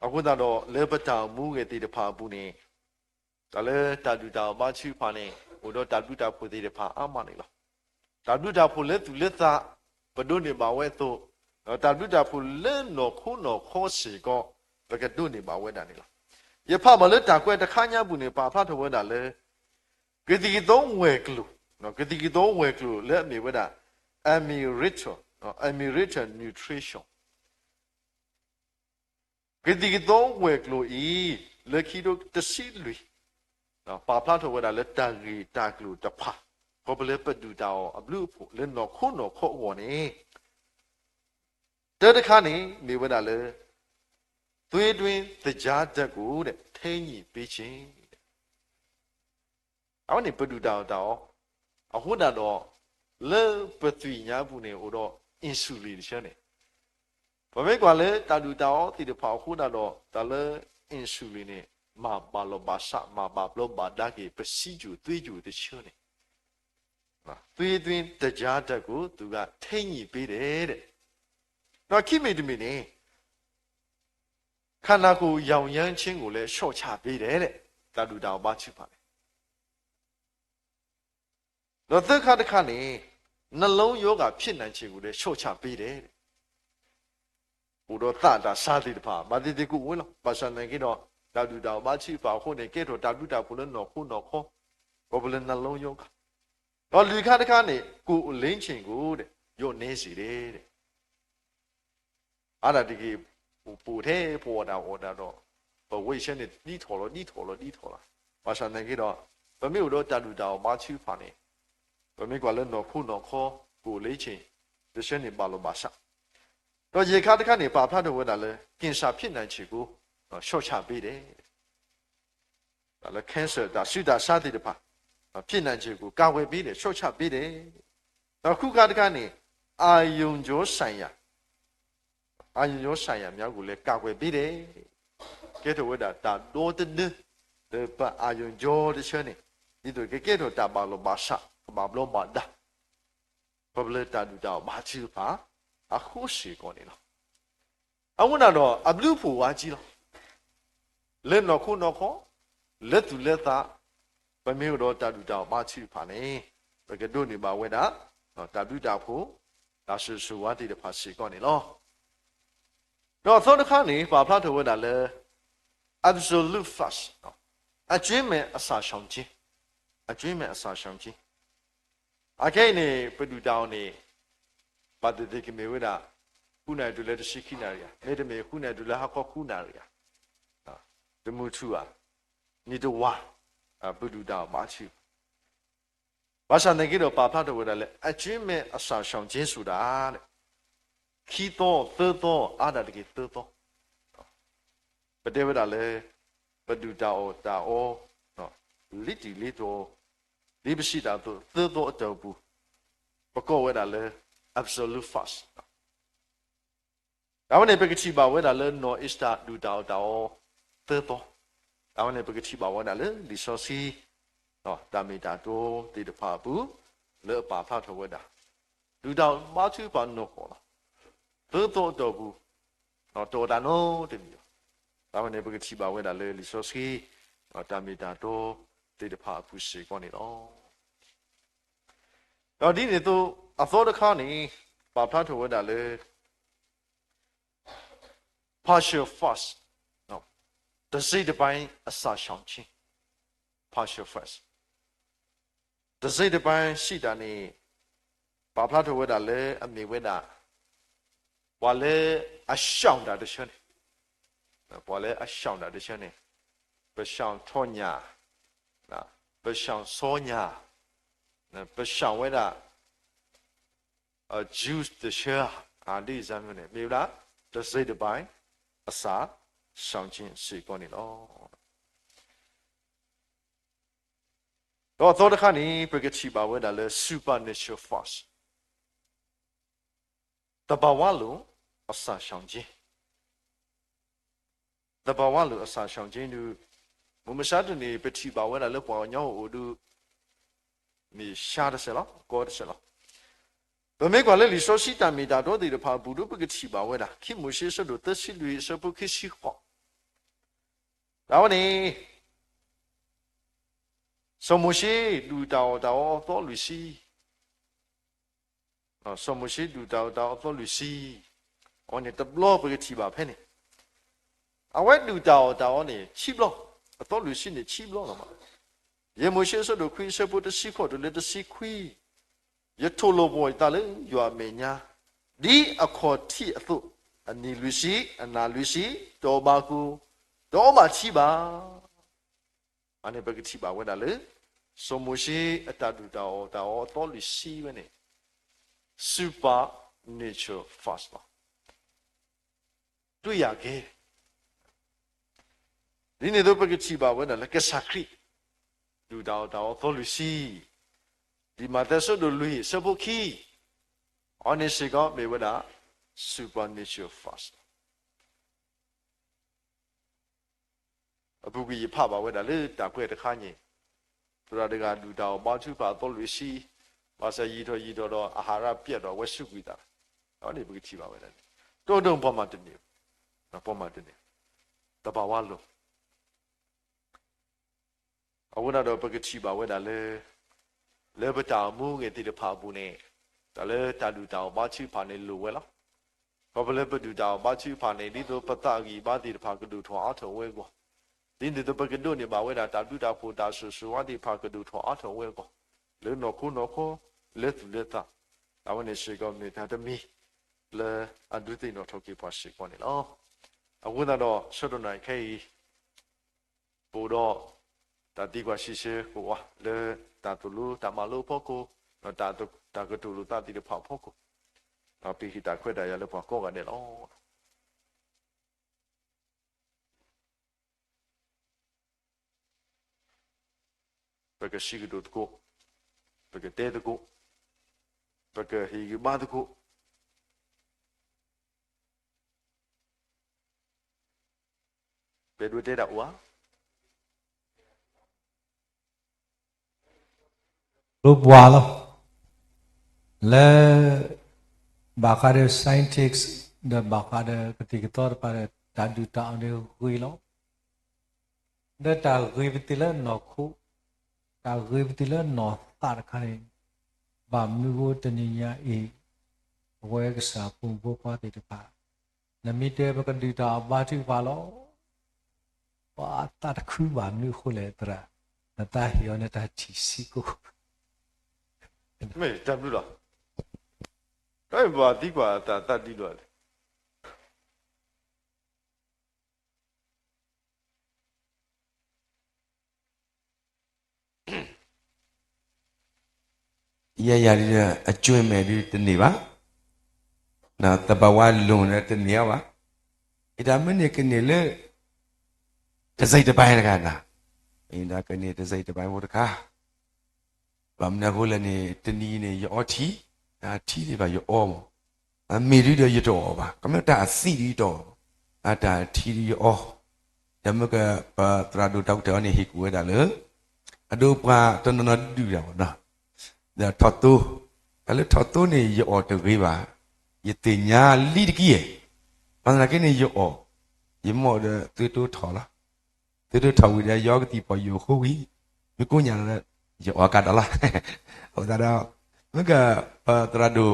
အဃိသတးဒီး လၢပတၢ်အိၣ်မူဂဲၤသ့ၣ်တဖၣ်အပူၤန့ၣ် တၢ်လၢတၢ်ဒုၣ်တၢ်အီၣ်ဘါထုကဖၣ်န့ၣ် အိၣ်ဒီးတၢ်ဘျုးတၢ်ဖှိၣ်သ့ၣ်တဖၣ်အါမးန့ၣ်လီၤ. တၢ်ဘျုးတၢ်ဖှိၣ်လၢသူၣ်လၢသး ပဒိးန့ၢ်ဘၣ်ဝဲအသိး, ဒီးတၢ်ဘျုးတၢ်ဖှိၣ်လၢနီၢ်ခိနီၢ်ခီစ့ၢ်ကီး ပကဒိးန့ၢ်ဘၣ်ဝဲဒၣ်န့ၣ်လီၤ. ယဖးဘၣ်လၢတၢ်ကွဲးတခါညါပူၤန့ၣ် ပာ်ဖျါထီၣ်ဝဲဒၣ်လၢ ကသံၣ်ကသီဝဲၤကျိၤ, ကသံၣ်ကသီဝဲၤကျိၤလၢအမ့ၢ်ဝဲဒၣ် Emirates, Emirates Nutrition ကသံၣ်ကသီဝဲၤကျိၤအံၤ လၢခံကထိတဆံလွံၢ် ပာ်ဖျါထီၣ်ဝဲဒၣ်လၢတၢ်ဂ့ၢ်တၢ်ကျိၤတဖၣ် ခီဖျိလၢပဒုၣ်တၢ်အီၣ်အဘျုးအဖှိၣ်လၢနီၢ်ခိနီၢ်ခီအဂီၢ်န့ၣ် တၢတခါန့ၣ် မ့ၢ်ဝဲဒၣ်လၢ သွေးတွင်းသကြားဓာတ်ကို ထိန်းညှိပေးခြင်း အဝဲန့ၣ်ပဒုၣ်တၢ်အီၣ်တၢ်အီ, အဃိသတးဒီး လၢပသွံၣ်ညါပူၤန့ၣ် အိၣ်ဒီး insulin တဆၢန့ၣ်, ပမ့ၢ်ကွၢ်လၢတၢ်ဒုၣ်တၢ်အီသ့ၣ်တဖၣ်အဃိသတးဒီး တၢ်လၢ insulin န့ၣ် မၤဘၣ်လီၤဘၣ်ဆး မၤဘၣ်ဘျီးဘၣ်ဒါက့ၤ ပစံစိၣ်သွ့စိၣ်တဆၢန့ၣ်, သွေးတွင်းသကြားဓာတ်ကို သူက ထိန်းညှိပေးတယ် ဒီးခံမံၤတမံၤန့ၣ် ခန္ဓာကိုယ်ရောင်ရမ်းခြင်းကိုလည်း လျှော့ချပေးတယ်တဲ့, တၢ်ဒုၣ်တၢ်အီၣ်ဘါထုကဖၣ်န့ၣ်. ဒီးသၢခါတခါန့ၣ်, နှလုံးရောဂါဖြစ်နိုင်ခြေကိုလည်း လျှော့ချပေးတယ်. အိၣ်ဒီးသးတၢ်ဆါသ့ၣ်တဖၣ် ဘၣ်သ့ၣ်သ့ၣ်ကအိၣ်ဝဲလီၤ. ဘၣ်ဆၣ်သနာ်က့ဒီး တၢ်ဒုၣ်တၢ်အီၣ်ဘါထုကဖၣ်အဃိန့ၣ် ကဲထီၣ်တၢ်ဘျုးတၢ်ဖှိၣ်လၢနီၢ်ခိနီၢ်ခီ, ခီဖျိလၢနှလုံးရောဂါ. ဒီးလွံၢ်ခါတခါန့ၣ် ကိုယ်အလင်းချိန်ကိုတဲ့ လျော့နည်းစေတယ်. အါဒၣ်တက့ၢ် အိၣ်ပိာ်ထဲပဝီၤတၢ်အီၣ်တၢ်ဒီး ပဝဲဆၢန့ၣ် ဒ်ထီၣ်လီၤ ဒ်ထီၣ်လီၤ ဒ်ထီၣ်လီၤ. ဘၣ်ဆၣ်သနာ်က့ဒီး ပမ့ၢ်အိၣ်ဒီးတၢ်ဒုၣ်တၢ်အီၣ်ဘါထုကဖၣ်န့ၣ်, ပမ့ၢ်ကွၢ်လၢနီၢ်ခိနီၢ်ခီ ကိုယ်အလင်းချိန် တဆၢန့ၣ်ဘၣ်လိာ်ဘၣ်စး. ဒီးယဲၢ်ခါတခါန့ၣ် ပာ်ဖျါထီၣ်ဝဲဒၣ်လၢ ကင်ဆာဖြစ်နိုင်ခြေကို လျှော့ချပေးတယ်. တၢ်လၢ cancer တၢ်ဆူးတၢ်ဆါသ့ၣ်တဖၣ် ဖြစ်နိုင်ခြေကို ကာကွယ်ပေးတယ် လျှော့ချပေးတယ်. ဒီးဃုခါတခါန့ၣ် အာရုံကြောဆိုင်ရာ အာရုံကြောဆိုင်ရာများကိုလည်း ကာကွယ်ပေးတယ်. ကဲထီၣ်ဝဲဒၣ်တၢ်ဒီတဒၢ လၢပ အာရုံကြော တဆၢန့ၣ် ဒ်သိးကကဲထီၣ်တၢ်ဘၣ်လိာ်ဘၣ်စး ကဘၣ်ဘျီဘၣ်ဒါ ခီဖျိလၢတၢ်ဒုၣ်တၢ်အီၣ်ဘါထုကဖၣ် အဃိစ့ၢ်ကီးန့ၣ်လီၤ. အဃိန့ၣ်ဒီး အဘျုးအဖှိၣ်ဝါကံလီၤ. လၢနီၢ်ခိနီၢ်ခီ, လၢသူၣ်လၢသး, ပမ့ၢ်အိၣ်ဒီးတၢ်ဒုၣ်တၢ်အီၣ်ဘါထုကဖၣ်န့ၣ် ပကဒိးန့ၢ်ဘၣ်ဝဲဒၣ် တၢ်ဘျုးတၢ်ဖှိၣ်, တၢ်ဆိၣ်ဂ့ၤဆိၣ်ဝါသ့ၣ်တဖၣ်စ့ၢ်ကီးန့ၣ်လီၤ. ဒီးအသီတခါန့ၣ် ပာ်ဖျါထီၣ်ဝဲဒၣ်လၢ absolute fast, အကြွင်းမဲ့အစာရှောင်ခြင်း, အကြွင်းမဲ့အစာရှောင်ခြင်း. အခဲအံၤန့ၣ် ပဒုၣ်တၢ်အီၣ်န့ၣ် ဘၣ်သ့ၣ်သ့ၣ်ကမ့ၢ်ဝဲဒၣ် ဃုနၣ်ရံၣ်တုၤလၢတဆံခံနၣ်ရံၣ်ဧါ, မ့တမ့ၢ် ဃုနၣ်ရံၣ်တုၤလၢဟါခီဃုနၣ်ရံၣ်ဧါ, တမုၢ်ထူၣ်ဧါ, နံၤတဝါ, ပဒုၣ်တၢ်အီၣ်ဘါထုကဖၣ် ဘၣ်ဆၣ်သနာ်က့ဒီး ပာ်ဖျါထီၣ်ဝဲဒၣ်လၢ အကြွင်းမဲ့အစာရှောင်ခြင်းဆိုတာ ခံသီ, သၢသီ, အါဒၣ်တက့ၢ်သၢသီ, ပတဲဝဲဒၣ်လၢ ပဒုၣ်တၢ်အီၣ်တၢ်အီ လ့ၤတံၢ်လ့ၤတီၤ, ဒ်ပစံးတၢ်အသိး သၢသီအတီၢ်ပူၤ, ပကိးဝဲဒၣ်လၢ absolute fast. တၢ်ဝဲန့ၣ် ပကထံၣ်ဘၣ်ဝဲဒၣ်လၢ နီၢ်အ့ၤစတၢ်ဒုၣ်တၢ်အီၣ်တၢ်အီသၢသီ, တၢ်ဝဲန့ၣ် ပကထံၣ်ဘၣ်ဝဲဒၣ်လၢလံာ်စီဆှံ တၢ်မ့ၢ်တၢ်တီသ့ၣ်တဖၣ်အပူၤ လၢအပာ်ဖျါထီၣ်ဝဲဒၣ် ဒုၣ်တၢ်အီၣ်ဘါထုကဖၣ်နီၢ်ကီၢ်လီၤ. သၢသီအတီၢ်ပူၤ တအိၣ်တၢ်နီတမံၤဘၣ်. တၢ်ဝဲန့ၣ် ပကထံၣ်ဘၣ်ဝဲဒၣ်လၢလံာ်စီဆှံ တၢ်မ့ၢ်တၢ်တီသ့ၣ်တဖၣ်အပူၤစ့ၢ်ကီးန့ၣ်လီၤ. ဒီးဒ်န့ၣ်အသိး အသီတခါန့ၣ် ပာ်ဖျါထီၣ်ဝဲဒၣ်လၢ partial fast, တစိတ်တပိုင်းအစာရှောင်ခြင်း, partial fast, တစိတ်တပိုင်းစံးတၢ်န့ၣ် ပာ်ဖျါထီၣ်ဝဲဒၣ်လၢအမ့ၢ်ဝဲဒၣ် ပှၤလၢအရှောင်တၢ်တဆၢန့ၣ်, ပှၤလၢအရှောင်တၢ်တဆၢန့ၣ်, ပရှောင်ထီၣ်ညၣ်, ပရှောင်စီညၣ်, ပရှောင်ဝဲဒၣ် juice တဆၢဧါ, ဒ်န့ၣ် မ့ၢ်ဝဲဒၣ် တစိတ်တပိုင်းအစာရှောင်ခြင်းစ့ၢ်ကီးန့ၣ်လီၤ. ဒီးအသီတခါန့ၣ် ပကထံၣ်ဘၣ်ဝဲဒၣ်လၢ supernatural fast, သဘာဝလိုအစာရှောင်ခြင်း, သဘာဝလိုအစာရှောင်ခြင်းဒုး မုၢ်မဆါတနံၤ ပထံၣ်ဘၣ်ဝဲဒၣ်လၢပှၤကညီအိၣ်ဒုး မ့ၢ်စှၤတစဲးလီၤ, ကီတစဲးလီၤ. ပမ့ၢ်ကွၢ်လၢလံာ်စီဆှံတၢ်မ့ၢ်တၢ်တီသ့ၣ်တဖၣ်အပူၤဒုး ပကထံၣ်ဘၣ်ဝဲဒၣ် ခံမိၤၡ့အဆၢဒိၣ်သၢဆံလွံၢ်အဆၢဖိခံဆံဃိး, တၢ်ဝဲန့ၣ် စီၤမိၤၡ့ဒုၣ်တၢ်အီၣ်တၢ်အီအသီလွံၢ်ဆံ, စီၤမိၤၡ့ဒုၣ်တၢ်အီၣ်တၢ်အီအသီလွံၢ်ဆံ, အဝဲန့ၣ်တဘျီပကထံၣ်ဘၣ်ဖဲန့ၣ်, အဝဲဒုၣ်တၢ်အီၣ်တၢ်အီန့ၣ် ခံဘျီ, အသီလွံၢ်ဆံန့ၣ် ခံဘျီလီၤမး. ယဲၢ်မိၤၡ့အဆၢဒိၣ်ခွံအဆၢဖိတဆံဃိးတုၤလၢတဆံခွံ, ယထိၣ်လိာ်ပှီၢ်ယသးလၢယွၤအမဲာ်ညါ, ဒ်အခီၣ်ထံးအသိး, အနံၤလွံၢ်ဆံ, အနၤလွံၢ်ဆံ, တအီၣ်ဘၣ်ကူ, တအီၣ်ဘၣ်ထံဘၣ်. အန့ၣ်ပကထံၣ်ဘၣ်ဝဲဒၣ်လၢ စီၤမိၤၡ့အတၢ်ဒုၣ်တၢ်အီၣ်တၢ်အီအသီလွံၢ်ဆံဝဲန့ၣ် supernatural fast လီၤ. တွံၢ်ယၤကဲ ဒ်န့ၣ်အသိးပကထံၣ်ဘၣ်ဝဲဒၣ်လၢကစၢ်ခရံာ် ဒုၣ်တၢ်အီၣ်တၢ်အီအသီလွံၢ်ဆံ, ဒ်မးသဲအဆၢဒိၣ်လွံၢ်အဆၢဖိခံ, အန့ၣ်စ့ၢ်ကီးမ့ၢ်ဝဲဒၣ် supernatural fast လီၤ. အပူၤကွံာ်ယဖးဘၣ်ဝဲဒၣ်လၢတၢ်ကွဲးတခါန့ၣ်, သရၣ်တဂၤဒုၣ်တၢ်အီၣ်ဘါထုကဖၣ်အသီလွံၢ်ဆံ, ဘၣ်ဆၣ်ယံာ်ထီၣ်ယံာ်ထီၣ်ဒီးအဟးရပျဲးဒီးအဝဲစူးကွံာ်သး, အဝဲန့ၣ်ပကထံၣ်ဘၣ်ဝဲဒၣ်န့ၣ်, တိၢ်ဒိၣ်ပှၤမၤတန့ၢ်, ပှၤမၤတန့ၢ်, သဘာဝလွန် အဃိသတးဒီး ပကထံၣ်ဘၣ်ဝဲဒၣ်လၢ လၢပတၢ်အိၣ်မူအဂ့ၢ်သ့ၣ်တဖၣ်အပူၤန့ၣ် တၢ်လၢတၢ်ဒုၣ်တၢ်အီၣ်ဘါထုကဖၣ်န့ၣ်လိၣ်ဝဲလီၤ. ခီဖျိလၢပဒုၣ်တၢ်အီၣ်ဘါထုကဖၣ်န့ၣ် ဒ်သိးပသးအဂံၢ်အဘါသ့ၣ်တဖၣ်ကဒိၣ်ထီၣ်အါထီၣ်ဝဲအဂီၢ်, ဒ်သိးပကဒိးန့ၢ်ဘၣ်ဝဲဒၣ်တၢ်ဘျုးတၢ်ဖှိၣ်တၢ်ဆိၣ်ဂ့ၤသ့ၣ်တဖၣ် ကဒိၣ်ထီၣ်အါထီၣ်ဝဲအဂီၢ်, လၢနီၢ်ခိနီၢ်ခီ လၢသူၣ်လၢသး, အဝဲန့ၣ်စ့ၢ်ကီးမ့ၢ်တၢ်တမံၤ လၢအဒုးသ့ၣ်နီၣ်ထီၣ်က့ၤပှၤစ့ၢ်ကီးန့ၣ်လီၤ. အဃိသတးဒီး ဆၢကတီၢ်နၣ်ရံၣ်ခဲအံၤ ပအိၣ်ဒီး တၢ်သံကွၢ်စံးဆၢကိးဂၤ လၢတၢ်သိၣ်လိတၢ်မၤလိအဖီခိၣ်, ဒီးတၢ်ကတိၤလိာ်သးသ့ၣ်တဖၣ်အဖီခိၣ်, ဒီးပဟ့ၣ်တၢ်ခွဲးတၢ်ယာ်လၢပှၤကိးဂၤဒဲးလီၤ. ပကစံးကတိၤသကိး, ပကတဲသကိး, ပကဟ့ၣ်ဂံၢ်ဘါသကိး, ပဒိးတဲတၢ်အိၣ်ဧါ. လိပှၤလီၤ. လၢ ဘၣ်ဃးဒီး scientist ဒီးဘၣ်ဃးဒီးကသံၣ်ကသီတဖၣ်ဒီး တၢ်ဒုၣ်တၢ်အီၣ်န့ၣ်ဂ့ၤလီၤ. ဒီးတၢ်ဂ့ၤပသံးလၢနီၢ်ခိ, တၢ်ဂ့ၤပသံးလၢနီၢ်သးတခါန့ၣ်, ဘၣ်မနုၤဃိတနံၤညါအံၤ ပဝဲကစၢ်ပူဖိခွါသ့ၣ်တဖၣ် နမ့ၢ်တဲပကဒုၣ်တၢ်အီၣ်ဘါထုကဖၣ်လီၤ. ပှၤသးတခုဘၣ်မနုၤအဃိလဲၣ်သရၣ်, နသးဟ့ၣ်အီၤနတၢ်ထံၣ်ဆံးကိး, မ့ၢ်တၢ်ဘျုးလီၤ. တၢ်အံၤပှၤသံကွၢ်အသးသးဒ်လဲၣ်. ယဲယၤဒ်ဒီး အကွဲမဲာ်ဒ်တန့ၢ်ဘၣ်, သဘၣ်ဝါလိၤဒီးတန့ၢ်အီၤဘၣ်. ယတၢ်မ့ၢ်န့ၢ်ကန့ၢ်လၢ တစိတ်တစ်ပိုင်းတခါနၤ, ယတၢ်ကန့ၢ်တစိတ်တစ်ပိုင်းဖိတခါ, ဘၣ်မနုၤအဃိလဲၣ်န့ၣ် တနံၤအံၤန့ၣ် ယအီထံ, တၢ်ထံသ့ၣ်တဖၣ်ယအီမး, အမ့ၢ်ဒ်ဒီးယတအီၣ်ဘၣ်, ကမ့ၢ်တၢ်အသံဒ်ယတအီၣ်, အတၢ်ထံဒ်ယအီ, ဒီးမ့ၢ်က ပသရၣ်ဒိၣ်တၢ်ကတၢၢ်အံၤန့ၣ် ဟ့ၣ်ကူၣ်ဝဲဒၣ်လၢ အဒိပှၤတနီၤနီၤဒုၣ်တၢ်ဘၣ်နီၤ, ဒီးထီၣ်သိ, တၢ်လၢထီၣ်သိန့ၣ် ယအီၣ်တဂ့ၤဘၣ်, ယသ့ၣ်ညါလံတက့ၢ်, ဘၣ်ဆၣ်သနာ်က့န့ၣ် ယအီၣ်, ယမိၢ်ဒီးသုတိထီၣ်လီၤ. သုတိထီၣ်ဝံၤဒီး ယအီကသံၣ်ပီၣ်ယိၣ်အဃိဝံၤ, မ့ၢ်ကိးညါလၢ ယအီၣ်ကဒီးလီၤ. အဃိသတးဒီး မ့ၢ်က ပသရၣ်ဒိၣ်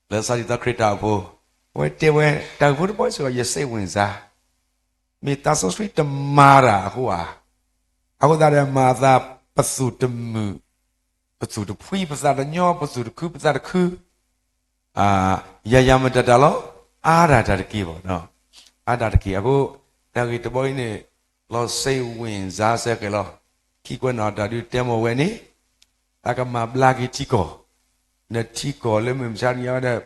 လၢစီၤလံာ်စီဆှံခရံာ်တၢ်အိၣ်ဖှိၣ်, အဝဲတဲဝဲ တၢ်ဂ့ၢ်ဖိတဘီစ့ၢ်ကီး ယစိတ်ဝင်စား, မ့ၢ်သးစီဆှံတမၤတၢ်အဃိဧါ, အဃိသတးဒီး မၤသးပသူၣ်တမုာ်, ပသူၣ်တဖှံ, ပသးတညီ, ပသူၣ်တခု, ပသးတခု, ယၤယၤမတၤတၢ်လီၤ, အါတၢ်တၢ်တက့ၢ်ဘၣ်, အါတၢ်တက့ၢ်. အဃိ တၢ်ဂ့ၢ်တဘီအံၤန့ၣ် လီၤစိတ်ဝင်စားစဲဃဲၤလီၤ. ခံကွဲးနီၣ်တၢ်ဒုးတဲမ့ၢ်ဝဲန့ၣ်, အကမၤဘျါက့ၤထံကီၢ်, ဒီးထံကီၢ်လၢမုၢ်မဆါတနံၤအံၤဒီး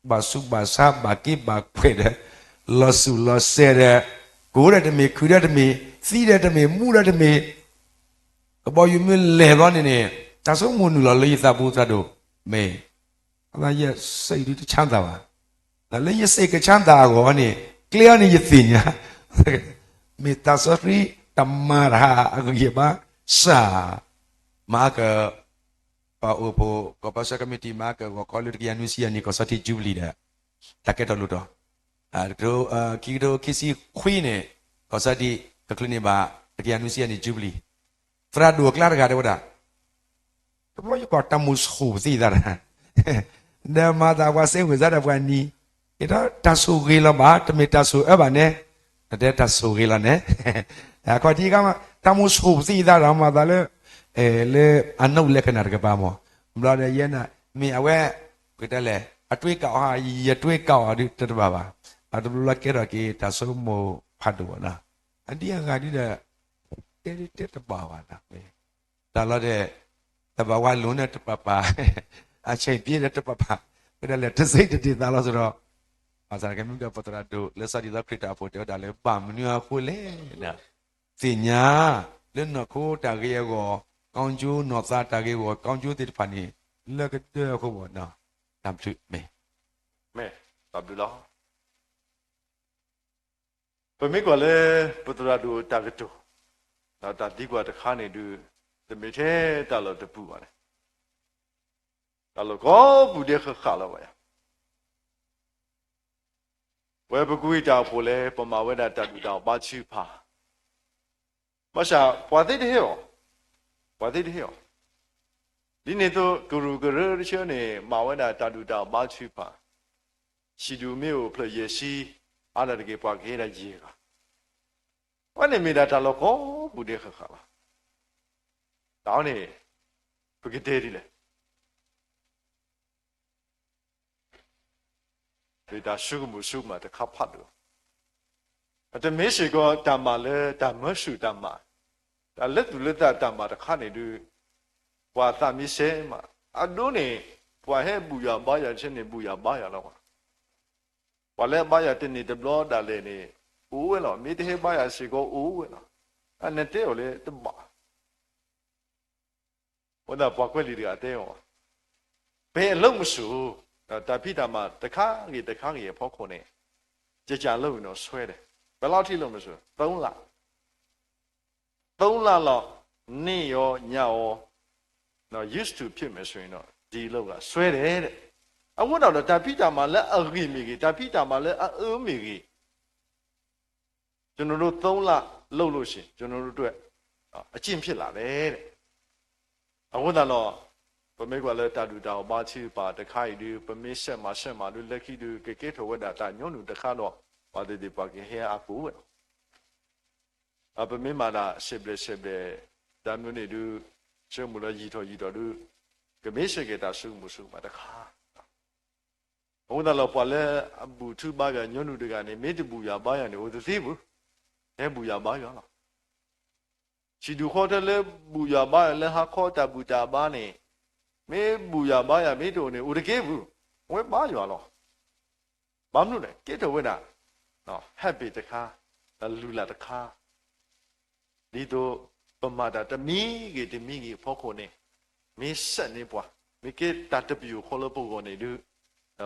ဘၣ်ဆူးဘၣ်ဆါ ဘၣ်က့ဘၣ်ကွဲးဒီး လီၤစူၣ်လီၤစဲးဒီး ကိၢ်ဒီးတမ့ၢ်, ခုးဒီးတမ့ၢ်, သံဒီးတမ့ၢ်, မူဒီးတမ့ၢ်, ကဘီယူၤမ့ၢ်လဲၤဘျီန့ၣ်န့ၣ် တၢ်ဆိကမိၣ်နုာ်လီၤလၢယသးပူၤသရၣ်ဒိၣ်, မ့ၢ် အသးယစိတ်ဒုးတချမ်းသာဘၣ်, လၢယစိတ်ကချမ်းသာအဂီၢ်န့ၣ် ကျဲအံၤန့ၣ်ယသ့ၣ်ညါ, မ့ၢ်သးစီဆှံတမၤတၢ်အဂံၢ်အဘါစၢ်, မၤက ပအိၣ်ဖှိၣ်ကီၢ်ပၢဆှၢကမံးတံာ် မၤကဂီၤခီလၢတကယၤနွံဆံယဲၢ်နံၣ် ကီၢ်စီၤထံး jubilee ဒီး တၢ်ကဲထီၣ်လိၣ်ထီၣ်, ခံကထိခံဆံခွံန့ၣ် ကီၢ်စီၤထံး ကချုးန့ၢ်ဘၣ် တကယၤနွံဆံယဲၢ်နံၣ် jubilee, သရၣ်ဒိၣ်အကျါတဂၤတဲဝဲဒၣ် တဘျီယကွၢ်တၢ်မိၣ်ဆိၣ်ပသံသးတၢ်, ဒီးမၤသးပှၤစိတ်ဝင်စားဒီးပှၤနံၤ, ယတဲတၢ်ဆိၣ်ဂ့ၤလီၤဘၣ်, တမ့ၢ်တၢ်ဆိၣ်အၢဘၣ်န့ၣ်, နတဲတၢ်ဆိၣ်ဂ့ၤလီၤန့ၣ်, အခီၣ်ထံးကါမး တၢ်မိၣ်ဆိၣ်ပသံသးတၢ်မၤသးလၢ လၢအနုတ်လက္ခဏာတကပၤမး, ဘျီဒီးယဲန့ၣ် မ့ၢ်အဝဲ ပကတဲလဲၣ် အတွေးကၣ်အီၤ ယတွေးကၣ်အီၤဒုးတတဘၣ်ဘၣ်, အတဘျီဘျီကဲထီၣ်က့ၤတၢ်ဆိကမိၣ်ဖးဒိၣ်ဘၣ်နီၤ, အဒံအဂၤဒုးဒီး တဲဒုးတဲတဘၣ်ဘၣ်နီၤ, တၢ်လီၤဒီး သဘာဝလွန်န့ၣ်တပာ်ပာ်, အဆဲးပျ့ဒီးတပာ်ပာ်, ပတဲလဲၣ် တစိတ်တဒေသလီၤစ့ၢ်ဒီး, ဘၣ်ဆၣ်ကမ့ၢ်ဒီးပသရၣ်ဒိၣ်လၢစီၤလံာ်စီဆှံခရံာ်တၢ်အိၣ်ဖှိၣ်တဲဝဲဒၣ်လၢ ဘၣ်မနုၤအဃိလဲၣ် သ့ၣ်ညါ လၢနီၢ်ခိတၢ်ဂ့ၤအဂီၢ်, ကောင်းကျိုး နီၢ်သးတၢ်ဂ့ၤအဂီၢ်, ကောင်းကျိုးသ့ၣ်တဖၣ်န့ၣ် လၢကဒၢအဃိဘၣ်နီၤ, တၢ်ဘျုးမ့ၢ်, မ့ၢ်တၢ်ဘျုးလီၤ. ပမ့ၢ်ကွၢ်လၢ ပသရၣ်ဒိၣ်တၢ်ကတိၤ ဒီးတၢ်သံကွၢ်တခါန့ၣ်ဒုး တမ့ၢ်ထဲတၢ်လီၢ်တပူၤဘၣ်န့ၣ်, တၢ်လီၢ်ကိးပူၤဒဲးဃၣ်ဃၣ်လီၤဘၣ်ယၤ ပဝဲပကူအံၤတၢ်အိၣ်ဖှိၣ်လဲၣ် ပမၤဝဲဒၣ်တၢ်ဘူၣ်တၢ်ဘါထုကဖၣ်, ဘၣ်ဆၣ်ပှၤသ့တဟ့ၣ်အီၤ, ပှၤသ့တဟ့ၣ်အီၤ, ဒ်န့ၣ်အသိး ကရူၢ်ကရၢတဆၢန့ၣ် မၤဝဲဒၣ်တၢ်ဘူၣ်တၢ်ဘါထုကဖၣ်, စံၣ်ဒူၣ်မ့ၢ်အိၣ်ဖျၢၣ်ယဲၢ်ဆံ, အါဒၣ်တက့ၢ် ပှၤကဟဲဒၣ်ယဲၢ်ဂၤ, အဝဲန့ၣ်မ့ၢ်ဒၣ်တၢ်လီၢ်ကိးပူၤဒဲးဃၣ်ဃၣ်လီၤ. တၢ်အံၤန့ၣ် ပကတဲဒ်လဲၣ် မ့ၢ်တၢ်ဆိကမိၣ်ဆိကမးတခါဖးဒိၣ်, အတမ့ၢ်စ့ၢ်ကီးတၢ်မၤလၢတၢ်မၢဆူၣ်တၢ်မၤ, တၢ်လၢသူၣ်လၢသးတၢ်မၤတခါန့ၣ်ဒုး, ပှၤသးမ့ၢ်ဆဲးမး, အဒိန့ၣ်, ပှၤဟဲဘူၣ်ယၤဘါယၤတဆၢန့ၣ် ဘူၣ်ယၤဘါယၤလီၤ. ပှၤလၢအဘါယၤတန့ၢ်တဘျီဒၣ်လဲာ်န့ၣ်, အိၣ်ဝဲလီၤ. မ့ၢ်တဟဲဘါယၤစ့ၢ်ကီးအိၣ်ဝဲလီၤ. အနတဲအီၤလၢတဘၣ် အဃိသတးပှၤကွဲးလံာ်တဂၤတဲအီၤ, ပဲအလုပ်မဆူၣ်, တၢ်ဖံးတၢ်မၤတခါဂ့ၤတခါဂ့ၤအဖီခိၣ်န့ၣ်, ကြၢးကြၢးလုပ်ရင်တော့ ဆွဲတယ်, ဘယ်လောက်ထိလုပ်မလဲဆို, သုံးလ, သုံးလလောက် နေ့ရောညရော, used to ဖြစ်မယ်ဆိုရင်တော့ ဒီလုပ်ကဆွဲတယ်တဲ့. အဃိသတးဒီး တၢ်ဖံးတၢ်မၤလၢအဂ့ၤမ့ၢ်ဂ့ၤ, တၢ်ဖံးတၢ်မၤလၢအအၢမ့ၢ်ဂ့ၤ, ကျွန်တော်တို့သုံးလလုပ်လို့ရှိရင် ကျွန်တော်တို့အတွက် အကျင့်ဖြစ်လာတယ်တဲ့. အဃိသတးဒီး ပမ့ၢ်ကွၢ်လၢတၢ်ဘူၣ်တၢ်ဘါထုကဖၣ်တခါအံၤဒုး ပမ့ၢ်ဆဲးမၤဆဲးမၤဒုး လၢခံဒုး ကကဲထီၣ်ဝဲဒၣ်တၢ်ညီနုၢ်တခါဒီး ပှၤသ့ၣ်သ့ၣ်ပှၤကဟဲအါကိးဝဲလီၤ. ပမ့ၢ်မၤတၢ်ဆဲးဘျဲးဆဲးဘျဲး တၢ်မနုၤန့ၣ်ဒုး ဆိကမိၣ်လၢယံာ်ထီၣ်ယံာ်ထီၣ်ဒုး ကမ့ၢ်စ့ၢ်ကီးတၢ်ဆိကမိၣ်ဆိကမးတခါ အဃိသတးဒီး ပှၤလၢအဘူၣ်ထုဘါယွၤညီနုၢ်တဂၤန့ၣ် မ့ၢ်တဘူၣ်ယွၤဘါယွၤန့ၣ် အိၣ်တသ့ပူၤ, ဟဲဘူၣ်ယွၤဘါယွၤလီၤ. စံၣ်ဒူၣ်ဃီထၢလၢဘူၣ်ယွၤဘါယွၤလၢဟါခီတၢ်ဘူၣ်တၢ်ဘါန့ၣ်, မ့ၢ်ဘူၣ်ယွၤဘါယွၤမ့ၢ်တအိၣ်န့ၣ် အိၣ်တက့ၢ်ပူၤ, အဝဲဘါယွၤလီၤ. ဘၣ်မနုၤလဲၣ်, ကဲထီၣ်ဝဲဒၣ် habit တခါ, တၢ်လုၢ်လၢ်တခါ ဒ်သိးပမၤတၢ်တမံၤဂ့ၤတမံၤဂ့ၤအဖီခိၣ်န့ၣ်, မ့ၢ်ဆဲးန့ၢ်ပှၤ, မ့ၢ်ကဲတၢ်တပျုာ်ဃီလၢပဂီၢ်န့ၣ်ဒုး,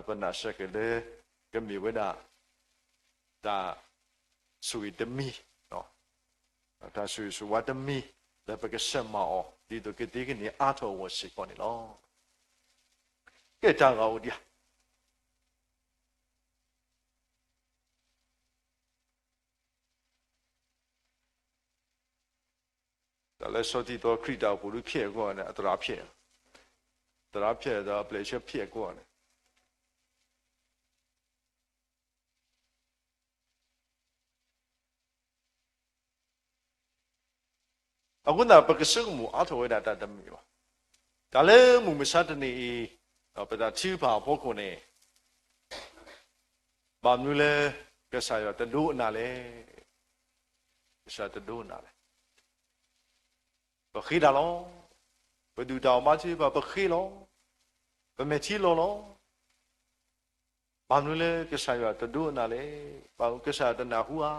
ပနာ်စ့ၢ်ကီးလၢ ကမ့ၢ်ဝဲဒၣ် တၢ်ဆိၣ်ဂ့ၤတမံၤ, တၢ်ဆိၣ်ဂ့ၤဆိၣ်ဝါတမံၤ လၢပကဆဲးမၤအီၤ ဒ်သိးကသ့ကန့ၢ်အါထီၣ်အဂီၢ်စ့ၢ်ကီးန့ၣ်လီၤ. ကဲတၢ်ဂၤအိၣ်ဒံးဧါ တၢ်လၢစီၤတံၤသီခရံာ်တၢ်အိၣ်ဖှိၣ်ဒုးဖျဲးအဂီၢ်န့ၣ် အသရၣ်ဖျဲး, သရၣ်ဖျဲးဒီးအပျဲၢ်ဆၢဖျဲးအဂီၢ်န့ၣ် အဃိသတး ပကဆိကမိၣ်အါထီၣ်ဝဲဒၣ်တၢ်တမံၤဘၣ်. တၢ်လၢမုၢ်မဆါတနံၤအံၤ, ပတၢ်ထုကဖၣ်အဖီခိၣ်န့ၣ်, ဘၣ်မနုၤလၢကစၢ်ယွၤတဒိကနၣ်လဲၣ်. ကစၢ်ယွၤတဒိကနၣ်လဲၣ်. ပဃ့တၢ်လီၤ. ပဒုၣ်တၢ်အီၣ်ဘါထုကဖၣ် ပဃ့လီၤ. ပမဲာ်ထံလီၤလီၤ. ဘၣ်မနုၤလၢကစၢ်ယွၤတဒိကနၣ်လဲၣ်. ဘၣ်မနုၤကစၢ်ယွၤတနၢ်ဟူဧါ.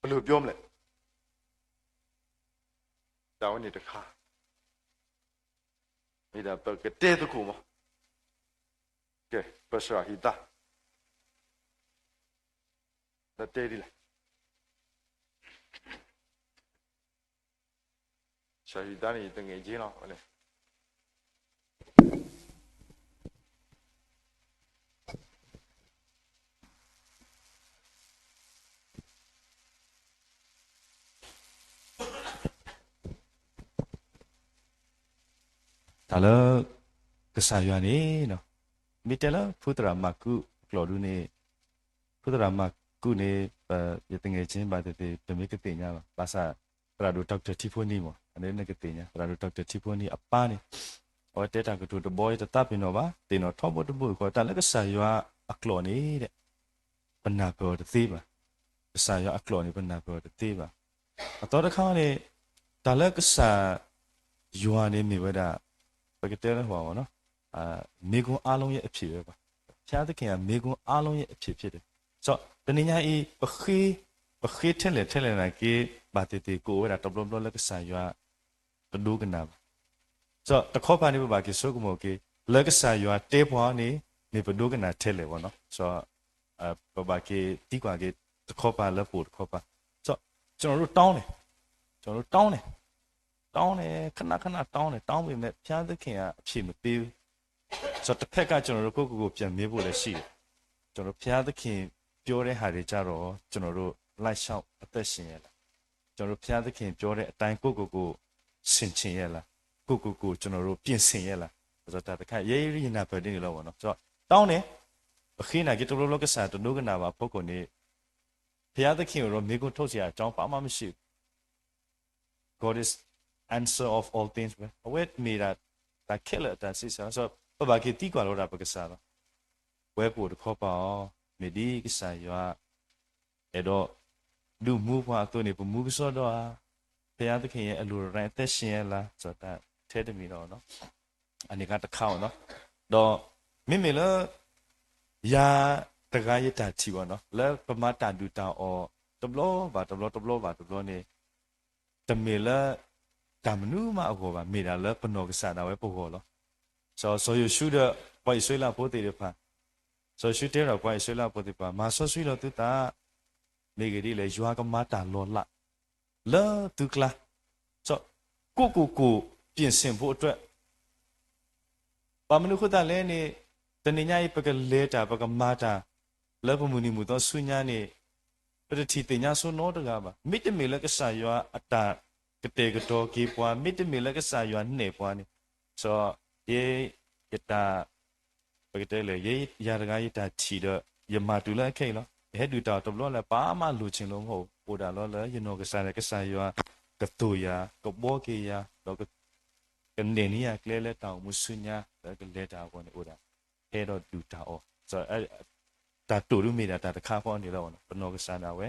ဘယ်လိုပြောမလဲ. တၢ်ဝဲန့ၣ်တခါ, မ့ၢ်ဒၣ်ပကတဲသကိးမး. ကဲ, ပစၢ်ဟံၣ်သါ, တတဲဒ်လဲၣ်. စၢ်ဟံၣ်သါန့ၣ် တငဲးက့လီၤ. တၢ်လၢကစၢ်ယွၤန့ၣ်, မ့ၢ်တဲလၢဖုသရၣ်မၤကူးအကျိာ်ဒုန့ၣ်, ဖုသရၣ်မၤကူးန့ၣ်, ယတငဲးက့ဘၣ်သ့ၣ်သ့ၣ် ပမ့ၢ်ကသ့ၣ်ညါဘၣ်, ဘၣ်ဆၣ် သရၣ်ဒိၣ် Doctor ထံဖိနံၤမး, အန့ၣ်နကသ့ၣ်ညါ, သရၣ်ဒိၣ် Doctor ထံဖိနံၤအပၢ်န့ၣ်, အဝဲတဲတၢ်ကတိၤတဘီ ယတသးပ့ၤနီၣ်ဘၣ်, သ့ၣ်နီၣ်ထီဘိတဘိဃီ, တၢ်လၢကစၢ်ယွၤအကျိာ်န့ၣ် ပနၢ်ပၢၢ်အီၤတသ့ဘၣ်. ကစၢ်ယွၤအကျိာ်န့ၣ် ပနၢ်ပၢၢ်အီၤတသ့ဘၣ်. အသီတခါန့ၣ်, တၢ်လၢကစၢ်ယွၤန့ၣ်မ့ၢ်ဝဲဒၣ်, ပကတဲလၢဟီ, မင်းကွန်းအားလုံးရဲ့အဖြစ်ပဲ, ဘုရားသခင်က မင်းကွန်းအားလုံးရဲ့အဖြစ်ဖြစ်တယ်. စီၤ, တနံၤညါအံၤ, ပဃ့ထဲလဲၣ်ထဲလဲၣ်နာ်က့, ဘၣ်သ့ၣ်သ့ၣ်ကအိၣ်ဝဲဒၣ်တဘျီဘျီလၢကစၢ်ယွၤ တဒိကနၣ်ဘၣ်. စီၤ, တခီပၤန့ၣ် ပဘၣ်က့ၤဆိကမိၣ်က့ၤ, လၢကစၢ်ယွၤတဲပှၤန့ၣ်, မ့ၢ်ပဒိကနၣ်ထဲလဲၣ်ဘၣ်နီၤ. စီၤ, ပဘၣ်က့ၤသံကွၢ်က့ၤ တခီပၤလၢပအိၣ်တခီပၤ. စီၤ, ကျွန်တော်တို့တောင်းတယ်, ကျွန်တော်တို့တောင်းတယ်, တောင်းတယ်, ခဏခဏတောင်းတယ်, တောင်းပေမဲ့ ဘုရားသခင်က အဖြေမပေးဘူး. ဒီးတဖက်က ကျွန်တော်တို့ ကိုယ့်ကိုယ်ကို ပြန်မေးဖို့လည်းရှိတယ်။ ကျွန်တော်တို့ ဘုရားသခင်ပြောတဲ့ဟာတွေကြတော့ ကျွန်တော်တို့ လိုက်လျှောက်အသက်ရှင်ရဲ့လား။ ကျွန်တော်တို့ ဘုရားသခင်ပြောတဲ့အတိုင်း ကိုယ့်ကိုယ်ကို ဆင်ခြင်ရဲ့လား။ ကိုယ့်ကိုယ်ကို ကျွန်တော်တို့ ပြင်ဆင်ရဲ့လား။ ဆိုတော့ ဒါတစ်ခါ ရဲရင့်နာပၢၢ်ဒ်န့ၣ်လီၤပေါ့နော်။ ဆိုတော့ တောင်းတယ်။ ပဃ့နၤက့ တဘျီဘျီကစၢ်တဒိကနၣ်ဘၣ် အဖီခိၣ်န့ၣ် ဘုရားသခင်ကိုတော့ မေးခွန်းထုတ်စရာအကြောင်း ဘာမှမရှိဘူး။ God is answer of all things ပဲ အဝဲမ့ၢ်ဒၣ် တၢ်ခဲလၢာ်အတၢ်စံးဆၢ ဆိုတော့ ပဘၣ်က့ၤသံကွၢ်လီၤဒၣ်ပကစၢ်လီၤ. ပဝဲပအိၣ်တခီပၤအီၤ မ့ၢ်ဒ်ကစၢ်ယွၤ အဲၣ်ဒိး ဒုးမူပှၤအသိးန့ၣ် ပမူကစီဒီဧါ. ဘုရားသခင်ရဲ့အလိုတော်တိုင်း အသက်ရှင်ရဲ့လား ဆိုတော့ တၢ်ထဲတမံၤဒီး အန့ၣ်ခါတခါအီၤနီၤ. ဒီးမ့မ့ၢ်လၢ ယၤတဂၤယတၢ်ထံၣ်အီၤနီၤ လၢပမၤတၢ်ဒုၣ်တၢ်အီၣ် တဘျီဘၣ်တဘျီ တဘျီဘၣ်တဘျီန့ၣ် တမ့ၢ်လၢ တၢ်မနုၤမးအဂီၢ်ဘၣ်, မ့ၢ်ဒၣ်လၢပနီၢ်ကစၢ်ဒၣ်ဝဲပဂီၢ်လီၤ. စီၤ စီၤယိၤၡူဒီးပှၤအံၣ်စရ့လးဖိသ့ၣ်တဖၣ်, စီၤယိၤၡူတဲဒီးပှၤအံၣ်စရ့လးဖိသ့ၣ်တဖၣ်, မၤစီဆှံလီၤသုသး, မ့ၢ်ဂ့ၢ်ဒ်လဲၣ်, ယွၤကမၤတၢ်လီၤလး လၢသုကျါ, စီၤ ကိုယ့်ကိုယ်ကို ပြင်ဆင်ဖို့အတွက် ဘၣ်မနုၤအဃိသတးလဲၣ်န့ၣ်, တနံၤညါအံၤ ပကလဲၤတၢ် ပကမၤတၢ် လၢပမုၢ်နံၤမုၢ်သီဆူညါန့ၣ်, ပတထံၣ်သ့ၣ်ညါဆိနီတဂၤဘၣ်. မ့တမ့ၢ်လၢကစၢ်ယွၤအတၢ်ကတဲာ်ကတီၤက့ၤပှၤ, မ့တမ့ၢ်လၢကစၢ်ယွၤနဲၣ်ပှၤန့ၣ်, စီၤ ယဲ ယတၢ် ပကတဲလဲၣ်, ယဲယၤတဂၤယတၢ်ထံၣ်ဒီး ယမၤတုၤလၢအခဲအံၤလီၤ. ယဟဲဒုၣ်တၢ်အီၣ်တဘျီလၢ ပာ်မၤလိာ်ဆ့ၣ်လိာ်မ့ၢ်အိၣ်ဒၣ်လီၤလၢယနီၢ်ကစၢ်န့ၣ် ကစၢ်ယွၤကသိၣ်ယၤ, ကဘှီက့ၤယၤ, ဒီး ကနဲၣ်န့ၢ်ယၤကျဲလၢတၢ်အိၣ်မူဆူညါ လၢကလဲၤတၢ်အဂီၢ်န့ၣ်အိၣ်ဒၣ် ဟဲဒီးဒုၣ်တၢ်အီၣ်, တၢ်တိာ်ဒုးမ့ၢ်ဒၣ်တၢ်တခါဃီန့ၣ်လီၤ. ပနီၢ်ကစၢ်ဒၣ်ဝဲ,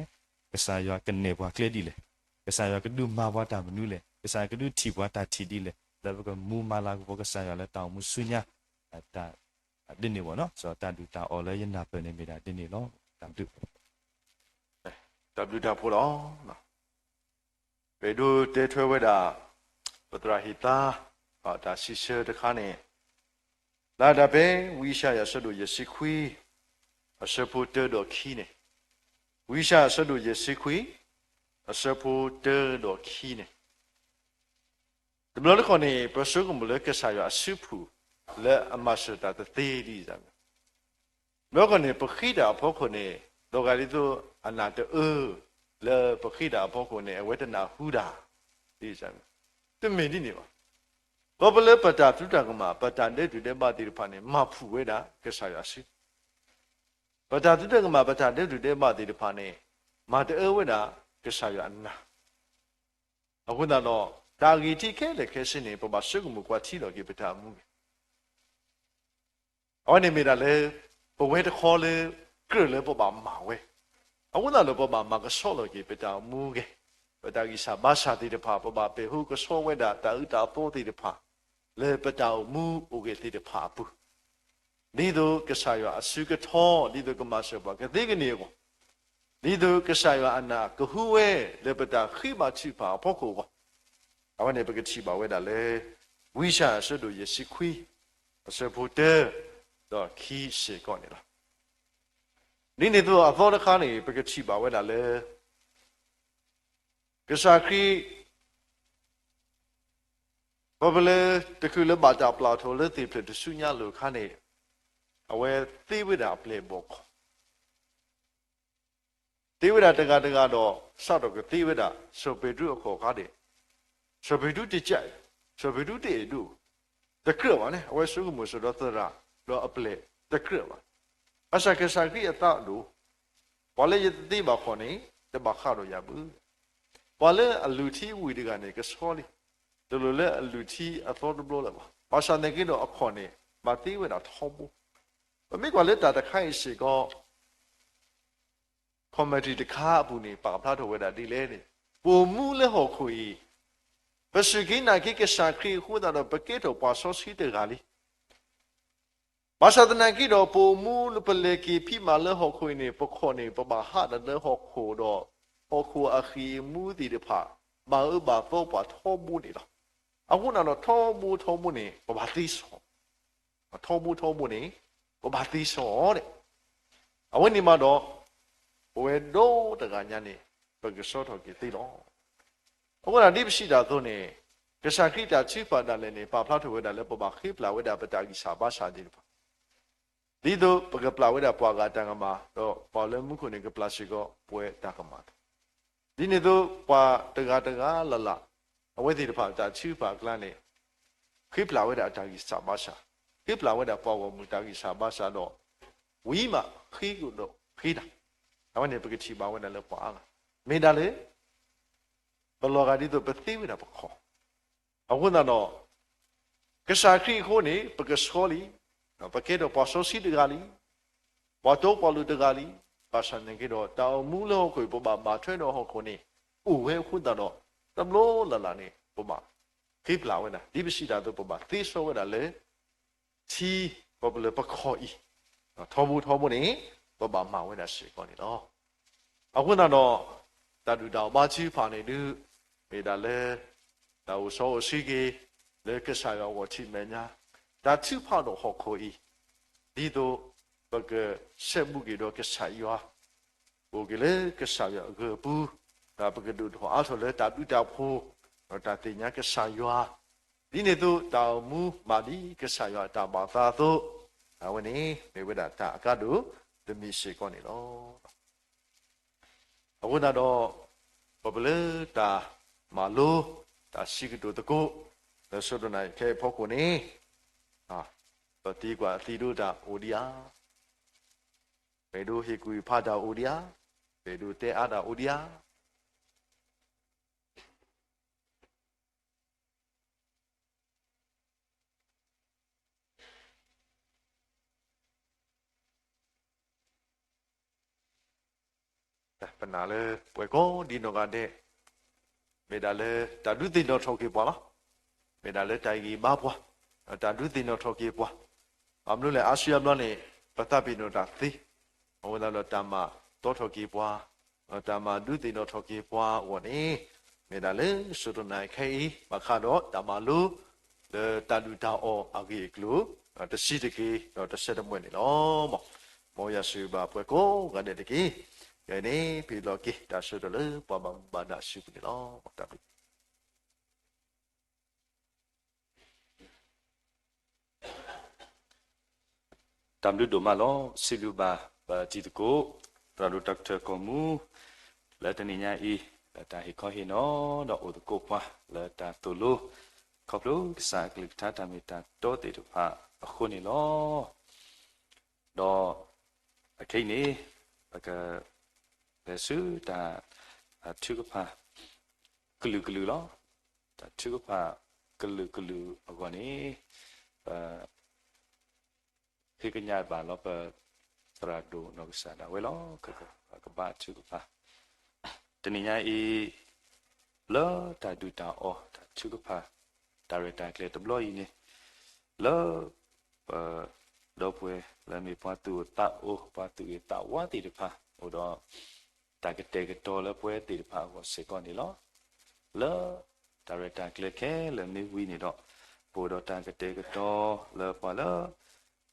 ကစၢ်ယွၤကနဲၣ်ပှၤကျဲဒ်လဲၣ်, ကစၢ်ယွၤကဒုးမၤပှၤတၢ်မနုၤလဲၣ်, ကစၢ်ယွၤကဒုးထံၣ်ပှၤတၢ်ထံၣ်ဒ်လဲၣ်, လၢပကမူမၤလၤကပီၤကစၢ်ယွၤလၢတၢ်အိၣ်မူဆူညါ တၢ် ဒ်န့ၣ်ဘၣ်နီၤ, တၢ်ဒုၣ်တၢ်အီၣ်လၢယနၢ်ပၢၢ်န့ၣ်မ့ၢ်ဒၣ်ဒ်န့ၣ်လီၤ. တၢ်ဘျုး, တၢ်ဘျုးတၢ်ဖှိၣ်လီၤ. ပအဲၣ်ဒိးတဲထွဲဝဲဒၣ် ပသရၣ်ဟ့ၣ်သါ တၢ်စံးဆၢတခါန့ၣ်, လၢဒၢးဖဲ ဝံယၡါယၤ အဆၢဒိၣ်ယဲၢ်ဆံခွံ အဆၢဖိတၢဒီးခံန့ၣ်, ဝံယၡါယၤ အဆၢဒိၣ်ယဲၢ်ဆံခွံ အဆၢဖိတၢဒီးခံန့ၣ် တဘျီတခီၣ်န့ၣ် ပဆိကမိၣ်လၢကစၢ်ယွၤအစုပူၤ လၢအမၤစၢၤတၢ်တသ့ဒ်န့ၣ်, တဘျီတခီၣ်န့ၣ် ပဃ့တၢ်အဖီခိၣ်န့ၣ် ဒီးဂၤဒ်သိးအနၢ်တအၢ လၢပဃ့တၢ်အဖီခိၣ်န့ၣ် အဝဲတနၢ်ဟူတၢ် ဒ်န့ၣ်, တမ့ၢ်ဒ်န့ၣ်ဘၣ်. ခီဖျိလၢပတၢ်သရူးတၢ်ကမၣ် ပတၢ်ဒဲးတူၢ်ဒဲးဘးသ့ၣ်တဖၣ်န့ၣ် မၤဖှူၣ်ဝဲဒၣ်ကစၢ်ယွၤအစု ပတၢ်သရူးတၢ်ကမၣ် ပတၢ်ဒဲးတူၢ်ဒဲးဘးသ့ၣ်တဖၣ်န့ၣ် မၤတအၢဝဲဒၣ်ကစၢ်ယွၤအနၢ်. အဃိသတးဒီး တၢ်ဂ့ၢ်ထံးခဲလၢာ်ခဲဆ့န့ၣ် ပဘၣ်ဆိကမိၣ်ကွၢ်ထံလီၤက့ၤပတၢ်အိၣ်မူဂ့ၤ. အဝဲန့ၣ်မ့ၢ်ဒၣ်လၢ ပဝဲတခီလၢ ကြၢးလၢပဘၣ်မၤဝဲ, အဃိသတးဒီး ပဘၣ်မၤကဆှီလီၤက့ၤပတၢ်အိၣ်မူဂ့ၤ, ပတၢ်ဂံၢ်စၢ်ဘါစၢ်သ့ၣ်တဖၣ် ပဘၣ်ပဲာ်ဟူကဆှီဝဲဒၣ်တၢ်အၢတၢ်သီသ့ၣ်တဖၣ် လၢပတၢ်အိၣ်မူအိၣ်ဂ့ၤသ့ၣ်တဖၣ်အပူၤ ဒ်သိးကစၢ်ယွၤအစုကထီ ဒ်သိးကမၤစၢၤပှၤကသ့ကန့ၢ်အဂီၢ်, ဒ်သိးကစၢ်ယွၤအနၢ်ကဟူဝဲ လၢပတၢ်ဃ့ဘါထုကဖၣ်အဖီခိၣ်အဂီၢ်, အဝဲန့ၣ်ပကထံၣ်ဘၣ်ဝဲဒၣ်လၢ ဝံယၡါယၤ အဆၢဒိၣ်ယဲၢ်ဆံခွံ အဆၢဖိတၢ ဒီးခံစ့ၢ်ကီးန့ၣ်လီၤ. ဒ်န့ၣ်အသိးအသီတခါန့ၣ် ပကထံၣ်ဘၣ်ဝဲဒၣ်လၢ ကစၢ်ခရံာ် ခီဖျိလၢ တချုးလၢဘၣ်တၢ်ပျၢ်ထီၣ်လၢသ့ၣ်ဖျၢၣ်တဆူညါအလိၤအခါန့ၣ် အဝဲသ့ဝဲဒၣ်အပျဲၢ်အဘီၣ်ခီၣ်, သ့ဝဲဒၣ်တဂၤတဂၤဒီး စးထီၣ်ကသ့ဝဲဒၣ် စီၤပ့းတရူးအခီၣ်အခါန့ၣ်, စီၤပ့းတရူးတကးအံၤ, စီၤပ့းတရူးတအဲၣ်ဒိး, တကြၢးဘၣ်န့ၣ် အဝဲဆိကမိၣ်စိဒီသရၣ် ဒီးအပျဲၢ်တကြၢးဘၣ်. ဘၣ်ဆၣ်ကစၢ်ခရံာ်အသးဒိၣ်, ပှၤလၢယတသ့ဘၣ်ခီၣ်န့ၣ် တဘၣ်ဃးဒီးယၤဘၣ်. ပှၤလၢအလုၢ်ထံဝံၤတဂၤန့ၣ် ကဆှီလံ, တလိၣ်လၢအလုၢ်ထံအသီတဘျီလၢၤဘၣ်. ဘၣ်ဆၣ်သနာ်က့ဒီးအခီၣ်န့ၣ် ဘၣ်သ့ဝဲဒၣ်ထီဘိ. ပမ့ၢ်ကွၢ်လၢတၢ်တခါအံၤစ့ၢ်ကီး commentary တခါအပူၤန့ၣ် ပာ်ဖျါထီၣ်ဝဲဒၣ်ဒ်လဲၣ်န့ၣ်, ပအိၣ်မူလၢဟီၣ်ခိၣ်အံၤ, ပစူၢ်က့ၤနာ်က့ၤကစၢ်ခရံာ်အဃိသတးဒီး ပကဲထီၣ်ပှၤစီဆှံတဂၤလံ. ဘၣ်ဆၣ်သနာ်က့ဒီး ပအိၣ်မူလၢပလဲၤက့ၤဖံးမၤလၢဟီၣ်ခိၣ်အံၤန့ၣ် ပခီၣ်န့ၣ် ပဘၣ်ဟးဒီးလၢဟီၣ်ခိၣ်ဒီး ဟီၣ်ခိၣ်အဃံၢ်အမူသ့ၣ်တဖၣ် ဘၣ်အၢဘၣ်သီပှၤထီဘိန့ၣ်လီၤ. အဃိသတးဒီး ထီဘိထီဘိန့ၣ် ပဘၣ်သ့စီၤ ထီဘိထီဘိန့ၣ် ပဘၣ်သ့စီၤန့ၣ်, အဝဲန့ၣ်မးဒီး ပဝဲဒီတဂၤညါန့ၣ် ပကဆှီထီၣ်က့ၤသ့လီၤ. အဃိသတးဒ်ပစံးတၢ်အသိးန့ၣ်, ကစၢ်ခရံာ်တၢ်ထုကဖၣ်ဒၣ်လဲာ်န့ၣ် ပာ်ဖျါထီၣ်ဝဲဒၣ်လၢပဘၣ်ဃ့ပျၢ်ဝဲဒၣ်ပတၢ်ဂံၢ်စၢ်ဘါစၢ်သ့ၣ်တဖၣ်. ဒ်သိးပကပျၢ်ဝဲဒၣ်ပှၤဂၤတၢ်ကမၣ်, ဒီးပှၤလၢမူခိၣ်န့ၣ် ကပျၢ်စ့ၢ်ကီးပဝဲတၢ်ကမၣ်. ဒ်န့ၣ်အသိး ပှၤတဂၤတဂၤလၢ်လၢ် အဝဲသ့ၣ်တဖၣ်တၢ်ထုကဖၣ်အကျါန့ၣ် ဃ့ပျၢ်ဝဲဒၣ်အတၢ်ဂံၢ်စၢ်ဘါစၢ်, ဃ့ပျၢ်ဝဲဒၣ်ပှၤဂီၢ်မုၢ်တၢ်ဂံၢ်စၢ်ဘါစၢ်ဒီး ဝံၤမးဃ့ကဒီးဃ့တၢ်, အဝဲန့ၣ်ပကထံၣ်ဘၣ်ဝဲဒၣ်လၢပှၤအါဂၤ, မ့ၢ်ဒၣ်လၢ ပလီၤဂာ်ဒ်သိးပသ့ဝဲဒၣ်ပခီၣ်, အဃိသတးဒီး ကစၢ်ခရံာ်အဃိန့ၣ် ပကဆှီလံ, ပကဲထီၣ်ပှၤစီဆှံတဂၤလံ, ပှၤတီပှၤလိၤတဂၤလံ, ဘၣ်ဆၣ်သနာ်က့ဒီး တၢ်အိၣ်မူလၢဟီၣ်ခိၣ်အံၤ ပဘၣ်မၤထွဲဒီးဟီၣ်ခိၣ်န့ၣ် အိၣ်ဝဲအဃိသတးဒီး တဘျီလၢ်လၢ်န့ၣ် ပဘၣ်ဃ့ပျၢ်ဝဲဒၣ် ဒ်ပစံးတၢ်အသိး ပဘၣ်သ့စီဝဲဒၣ်လၢ ထံ ပလၢပခီၣ်အံၤ ထီဘိထီဘိန့ၣ် ပဘၣ်မၤဝဲဒၣ်စ့ၢ်ကီးန့ၣ်လီၤ. အဃိသတးဒီး တၢ်ဒုၣ်တၢ်အီၣ်ဘါထုကဖၣ်န့ၣ်ဒုး မ့ၢ်ဒၣ်လၢ တၢ်အိၣ်စီအိၣ်ဆှံက့ၤ လၢကစၢ်ယွၤအဂီၢ်ထံးမဲာ်ညါ, တၢ်ထုကဖၣ်ဒီးဟီၣ်ခိၣ်အံၤ ဒ်သိးပကဆဲးဘူးက့ၤဒီးကစၢ်ယွၤ အိၣ်က့ၤလၢကစၢ်ယွၤအဂၢၢ်အပူၤ, ဒီးပကဒိၣ်ထီၣ်အါထီၣ်လၢတၢ်ဘျုးတၢ်ဖှိၣ်, ဒီးတၢ်သ့ၣ်ညါကစၢ်ယွၤ, ဒ်န့ၣ်အသိးတၢ်အိၣ်မူမၤဒ်ကစၢ်ယွၤအတၢ်ဘၣ်သးအသိး, အဝဲန့ၣ်မ့ၢ်ဝဲဒၣ်တၢ်အကါဒိၣ်တမံၤစ့ၢ်ကီးန့ၣ်လီၤ. အဃိသတးဒီး ပပလၢတၢ်မၤလိ တၢ်စံးကတိၤသကိး လၢစိတနံၤခဲအံၤအဖီခိၣ်န့ၣ် ပသံကွၢ်သံဒိးတၢ်အိၣ်ဒံးဧါ, ပအဲၣ်ဒိးဟ့ၣ်ကူၣ်ဟ့ၣ်ဖးတၢ်အိၣ်ဒံးဧါ, ပအဲၣ်ဒိးတဲအါတၢ်အိၣ်ဒံးဧါ. ပနာ်လၢပှၤကိးဒံနီၢ်ဂၤဒဲး မ့ၢ်ဒၣ်လၢတၢ်ဒုးသ့ၣ်နီၣ်ထီၣ်က့ၤပှၤလီၤ. မ့ၢ်ဒၣ်လၢတၢ်ဂံၢ်ဘါပှၤ, တၢ်ဒုးသ့ၣ်နီၣ်ထီၣ်က့ၤပှၤ, ဘၣ်မနုၤလဲၣ် အါစုအါဘျီန့ၣ် ပသးပ့ၤနီၣ်တၢ်သ့, အဃိသတးဒီးတၢ်မၤတီထီၣ်က့ၤပှၤ, တၢ်မၤဒုးသ့ၣ်နီၣ်ထီၣ်က့ၤပှၤအဂီၢ်န့ၣ် မ့ၢ်ဒၣ်လၢစိတနံၤခဲအံၤ ဘၣ်ဃးဒီးတၢ်မၤလိ လၢတၢ်ဒုၣ်တၢ်အီၣ်အဂ့ၢ်အကျိၤ တဆံးတက့ၢ်ဒီးတဆဲတမှဲၤန့ၣ်လီၤ. မ်ယွၤဆိၣ်ဂ့ၤဘၣ်ပှၤကိးဂၤဒဲးတက့ၢ်. ယဲန့ၣ် ပဟ့ၣ်လီၤက့ၤတၢ်ဆၢကတီၢ်လၢပှၤဘၣ်မူဘၣ်ဒါအစုပူၤန့ၣ်လီၤ. တၢ်ဘျုး တၢ်ဘျုးဒိၣ်မးလီၤ. စံးဘျုးဘၣ်ပတံၤသကိး သရၣ်ဒိၣ်တၢ်ကထၢၣ်ကီၢ်မူ လၢတနံၤညါအံၤ လၢတၢ်ဟ့ၣ်ခီဟ့ၣ်နီၤ ဒီးအိၣ်သကိးပှၤ လၢတၢ်သိၣ်လိ ခီဖျိကစၢ်အကလုၢ်ကထါတၢ်မ့ၢ်တၢ်တီသ့ၣ်တဖၣ်အဃိန့ၣ်လီၤ. ဒီးအခဲအံၤန့ၣ် ပက လဲၤဆူတၢ်ထုကဖၣ်ကလုာ်ကလုာ်လီၤ. တၢ်ထုကဖၣ်ကလုာ်ကလုာ်အဂီၢ်န့ၣ် ပ ဃ့ကညးဘၣ်လီၤပသရၣ်ဒိၣ်နီၢ်ကစၢ်ဒၣ်ဝဲလီၤ. ကဘၣ်ထုကဖၣ် တနံၤညါအံၤ လၢတၢ်ဒုၣ်တၢ်အီၣ်တၢ်ထုကဖၣ် တၢ်ရဲၣ်တၢ်ကျဲၤတဘျီအံၤန့ၣ် လၢ ပ ဒီပုၢ်ဝဲၢ်လၢမ့ၢ်ပှၤသူၣ်အိၣ်သးအိၣ် ပှၤသူၣ်ဂ့ၤသးဝါသ့ၣ်တဖၣ် အိၣ်ဒီး တၢ်ကတဲာ်ကတီၤလၢပဝဲသ့ၣ်တဖၣ်အဂီၢ်စ့ၢ်ကီးန့ၣ်လီၤ. လၢ တၢ်ရဲၣ်တၢ်ကျဲၤခဲလၢာ်မ့ၢ်ဝံၤန့ၣ်ဒီး ပအိၣ်ဒီးတၢ်ကတဲာ်ကတီၤလၢပှၤလၢ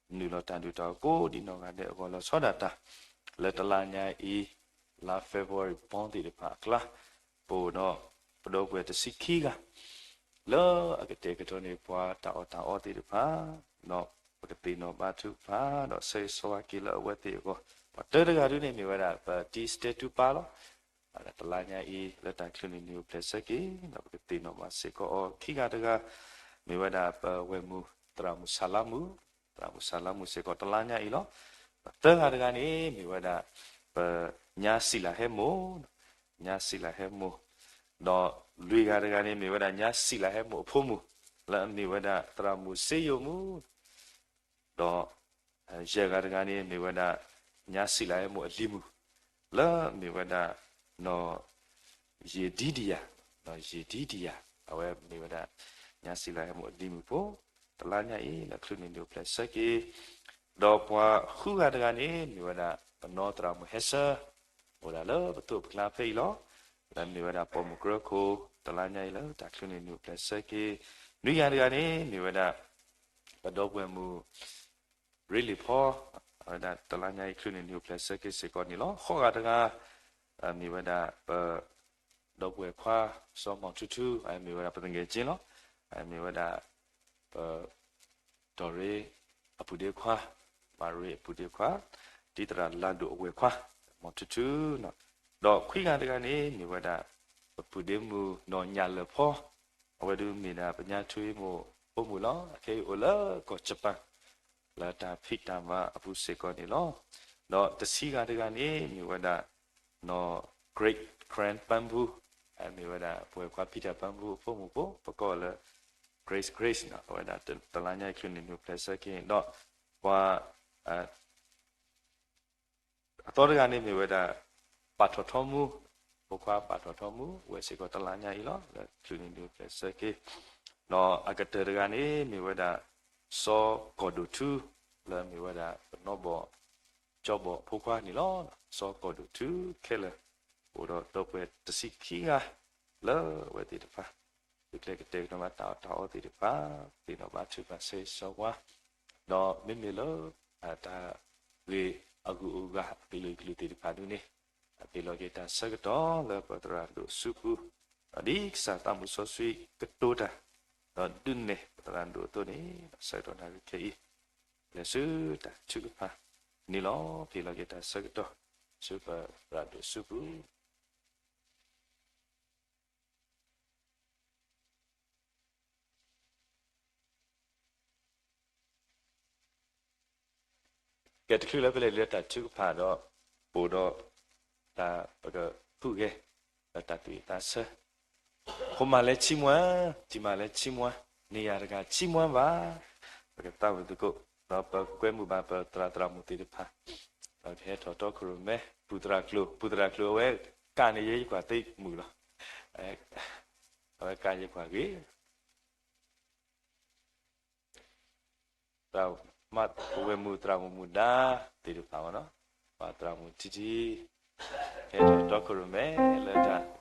နုာ်လီၤတၢ်ဒုၣ်တၢ်အီၣ်ကိးဒံးနီၢ်ဂၤဒဲးအဂီၢ်လီၤဆီဒၣ်တၢ် လၢတလါညါအံၤ လါ February ဘီသ့ၣ်တဖၣ်အကျါ ပအိၣ်ဒီး ပဒီပုၢ်ဝဲၢ်တဆံခံဂၤ လၢအကတဲာ်ကတီၤန့ၢ်ပှၤတၢ်အီၣ်တၢ်အီသ့ၣ်တဖၣ် ဒီးပကသ့ၣ်နီၣ်ဘါထုကဖၣ် ဒီးဆၢဂ့ၤဆၢဝါက့ၤလၢအဝဲသ့ၣ်အဂီၢ် ပှၤတၢတဂၤဒုန့ၣ်မ့ၢ်ဝဲဒၣ် ပတံၤစတဲတူပၢ်လီၤ. တလါညါအံၤ လၢတၢ်ချုးန့ၢ်နုာ်အိၣ်ဖျဲၣ်ဆၢက့ၤ ဒီးပကသ့ၣ်နီၣ်ဘၣ်စ့ၢ်ကီးအီၤခံဂၤတဂၤ မ့ၢ်ဝဲဒၣ်ပဝဲၢ်မုၢ်သရၣ်မုၣ်ဆၣ်လါမုၣ်, သရၣ်မုၣ်ဆၣ်လါမုၣ်စ့ၢ်ကီးတလါညါအံၤလီၤ. ပသၢဂၤတဂၤန့ၣ် မ့ၢ်ဝဲဒၣ် ပညါစံးလၢဟဲမိၢ်, ညါစံးလၢဟဲမိၢ်, ဒီးလွံၢ်ဂၤတဂၤန့ၣ် မ့ၢ်ဝဲဒၣ်ညါစံးလၢဟဲမိၢ်အဖိမုၣ် လၢအမ့ၢ်ဝဲဒၣ်သရၣ်မုၣ်စ့ယိၤမုၣ် ဒီး ယဲၢ်ဂၤတဂၤန့ၣ် မ့ၢ်ဝဲဒၣ် ညါစံးလၢဟဲမိၢ်အလံၤမုၣ် လၢအမ့ၢ်ဝဲဒၣ် နီၢ်ယ့ၣ်ဒံဒံယၤ, နီၢ်ယ့ၣ်ဒံဒံယၤ အဝဲမ့ၢ်ဝဲဒၣ် ညါစံးလၢဟဲမိၢ်အလံၤမုၣ်ဖိ တလါညါအံၤ လၢချုးန့ၢ်နုာ်အိၣ်ဖျဲၣ်ဆၢက့ၤ ဒီးပှၤဃုဂၤတဂၤန့ၣ် မ့ၢ်ဝဲဒၣ် ပနီၢ်သရၣ်မုၣ်ဟဲဆၢ အိၣ်ဒၣ်လၢပသိးပကျါဖဲအံၤလီၤ. လၢအမ့ၢ်ဝဲဒၣ်ပိာ်မုၣ်ကရၢခိၣ် တလါညါအံၤလၢတၢ်ချုးန့ၢ်နုာ်အိၣ်ဖျဲၣ်ဆၢက့ၤ နွံဂၤတဂၤန့ၣ် မ့ၢ်ဝဲဒၣ် ပဒီပုၢ်ဝဲၢ်မုၣ် ရ့လံၣ်ဖီ အဝဲဒၣ်တလါညါအံၤ ချုးန့ၢ်နုာ်အိၣ်ဖျဲၣ်ဆၢက့ၤစ့ၢ်ကီးန့ၣ်လီၤ. ဃိးဂၤတဂၤ မ့ၢ်ဝဲဒၣ် ပ ဒီပုၢ်ဝဲၢ်ခွါ စီၤမီၢ်ထူထူ အမ့ၢ်ဝဲဒၣ်ပသကဲက့လီၤ. အမ့ၢ်ဝဲဒၣ် ပ တီၢ်ရ့ အပုၢ်ဒ့ခွါ မၤရ့အပုၢ်ဒ့ခွါ, ဒ်သရၣ်လါဒိၣ်အဝဲၢ်ခွါ, မီၤထူထူ, ဒီးခွံဂၤတဂၤန့ၣ် မ့ၢ်ဝဲဒၣ် ပပုၢ်ဒ့မုၣ်နီၢ်ညၣ်လၢၢ်ဖီ, အဝဲဒၣ်မ့ၢ်ဒၣ်ပညါထွံမိၢ်ဖိမုၣ်လီၤ. အခဲအံၤအိၣ်လၢကီၢ်ယပၣ် လၢတၢ်ဖံးတၢ်မၤအပူၤစ့ၢ်ကီးန့ၣ်လီၤ. ဒီးတဆံဂၤတဂၤန့ၣ် မ့ၢ်ဝဲဒၣ် နီၢ် great grand ပၢ်ဘူ, မ့ၢ်ဝဲဒၣ်ပဝဲၢ်ခွါ Peter ပၢ်ဘူအဖိမုၣ်ဖိ, ပကိးလၢ Grace Grace နီၤ, အဝဲဒၣ်တလါညါအံၤ ချုးန့ၢ်နုာ်ပျဲၢ်ဆၢက့ၤဒီး ပှၤ အသီတဂၤန့ၣ်မ့ၢ်ဝဲဒၣ် ပၢ်ထီၣ်ထီမူ, ဖိခွါပၢ်ထီၣ်ထီမူ ဝဲစ့ၢ်ကီးတလါညါအံၤလီၤ, လၢချုးန့ၢ်နုာ်ပျဲၢ်ဆၢက့ၤ, ဒီးအကတၢၢ်တဂၤန့ၣ် မ့ၢ်ဝဲဒၣ် စီၤကီၢ်ဒိၣ်ထူ, လၢမ့ၢ်ဝဲဒၣ်ပနီၢ်ဘီၣ် ကၠီဘီၣ်အဖိခွါန့ၣ်လီၤ. စီၤကီၢ်ဒိၣ်ထူခဲလၢာ် အိၣ်ဒီးဒီပုၢ်ဝဲၢ်တဆံခံဂၤ လၢအဝဲသ့ၣ်တဖၣ် သုကျဲကတဲာ်ကတီၤဘၣ်တၢ်အီၣ်တၢ်အီသ့ၣ်တဖၣ်, သ့ၣ်နီၣ်ဘါထုကဖၣ်ဆၢဂ့ၤဆၢဝါ, ဒီးမ့မ့ၢ်လၢ တၢ်ဂ့ၢ်အဂုၤအဂၤအကလုာ်ကလုာ်သ့ၣ်တဖၣ်ဒုန့ၣ်, အပ့ၤလီၤက့ၤတၢ်ဆၢကတီၢ်လၢပသရၣ်ဒိၣ်စုပူၤ, ဒီးဒ်ကစၢ်သးမုၢ်စီဆှံကတိၤတၢ်, ဒီးဒုးနဲၣ်ပသရၣ်ဒိၣ်အသိးန့ၣ်, ဆၢကတီၢ်နၣ်ရံၣ်ခဲအံၤ လဲၤဆူတၢ်ထုကဖၣ်န့ၣ်လီၤ. ပ့ၤလီၤက့ၤတၢ်ဆၢကတီၢ် ဆူပသရၣ်ဒိၣ်စုပူၤ ကဲ တချုးလၢပလဲၤလၢတၢ်ထုကဖၣ်ဒီး အိၣ်ဒီးတၢ်ပကဖုၣ်ဂဲၤ လၢတၢ်သူၣ်ဝံၣ်သးဆၢ, ဖိမၤလဲၤဆံးမွါ, ထံမၤလဲၤဆံးမွါ, န့ၢ်ယၤတဂၤဆံးမွါဘၣ်, ပကသးဝံၣ်သကိး, ဒီးပကွဲမုာ်ဘၣ်ပသရၣ်သရၣ်မုၣ်သ့ၣ်တဖၣ်, ဒီးကဟဲထီၣ်တီခိၣ်ရိၣ်မဲ ပူၤသရၣ်ကျိၤ, ပူၤသရၣ်ကျိၤအဝဲကးန့ၢ်ယဲယကွၢ်သ့မုာ်လီၤ, အဝဲကးယဲကွၢ်ဂ့ၤ သရၣ်မုၣ်သရၣ်မုၣ်မုၣ်ဒါသ့ၣ်တဖၣ်မနီၤ, ပှၤသရၣ်မုၣ်ထံထံ ဟဲထီၣ်တီခိၣ်ရိၣ်မဲလၢတၢ်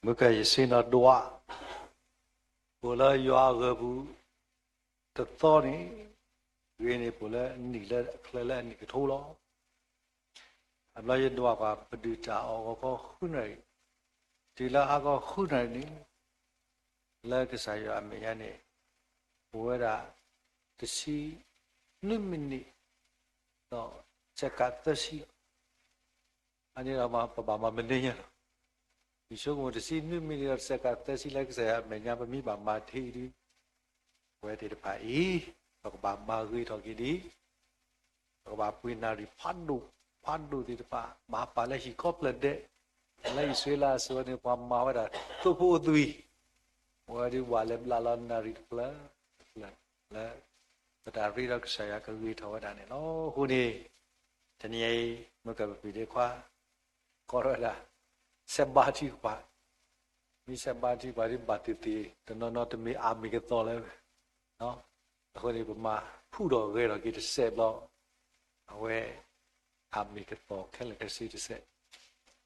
မုၢ်ကယဆ့နီၤဒွး, အိၣ်လၢယွၤအဂီၢ်ပူၤတသီန့ၣ်, ဂ့ၤန့ၢ်ပှၤလၢအနံၣ်လၢအချၢလၢအနံၣ်ကထိလီၤ. အဘျီယဒွးကွၢ်ပဒုၣ်တၢ်အီၣ်ဂီၤခီဃုနၣ်ရံၣ်, တုၤလၢဟါခီဃုနၣ်ရံၣ်န့ၣ်, လၢကစၢ်ယွၤအမဲာ်ညါန့ၣ်, အိၣ်ဝဲဒၣ်တဆံနွံမံးနံး ဒီးစဲးကးသၢဆံလီၤ. အန့ၣ်ဒီးပဘၣ်မၤမနုၤညါလီၤ. ယဆိကမိၣ်တဆံနွံမံးနံးဒီးစဲးကးသၢဆံလၢကစၢ်ယွၤအမဲာ်ညါ ပမ့ၢ်ဘၣ်မၤထဲအံၤဒီး, ပဝဲသ့ၣ်တဖၣ်အံၤ, ပကဘၣ်မၤဂ့ၤထီၣ်က့ၤဒံး, ပကဘၣ်ပှ့ၤနၣ်ရံၣ်ဖးဒိၣ်, ဖးဒိၣ်သ့ၣ်တဖၣ်, ဘၣ်ပာ်လၢဟံၣ်ခီဖျၢၣ်ဒဲး, လၢအံၣ်စရ့လးအစိၤန့ၣ် ပှၤမၤဝဲဒၣ်သိဖိအိၣ်သွံၣ်, ပဝဲဒၣ်ဝၣ်လဲၤဘျးလီၤနၣ်ရံၣ်တဖျၢၣ်တဖျၢၣ်, လၢပတၢ်ရ့ဒီးကစၢ်ယွၤကဂ့ၤထီၣ်ဝဲဒၣ်န့ၣ်လီၤ. အဃိန့ၣ်, တနံၤအံၤ, မုၢ်ကပပံၤဒ့ခွါ ကီထီၣ်ဝဲဒၣ် စဲးဘါထံကပၤ, မ့ၢ်စဲးဘါထံကပၤဒ်ဘၣ်သ့ၣ်သ့ၣ် တနီၤနီၤတမ့ၢ်အမ့ၢ်ကသီလၢၤ, အဃိန့ၣ် ပမၤဖုၣ်ထီၣ်ဂဲၤထီၣ်က့ၤတစဲးဘျီ, အဝဲ အမ့ၢ်ကသီခဲလၢာ်ခဲဆ့တစဲး,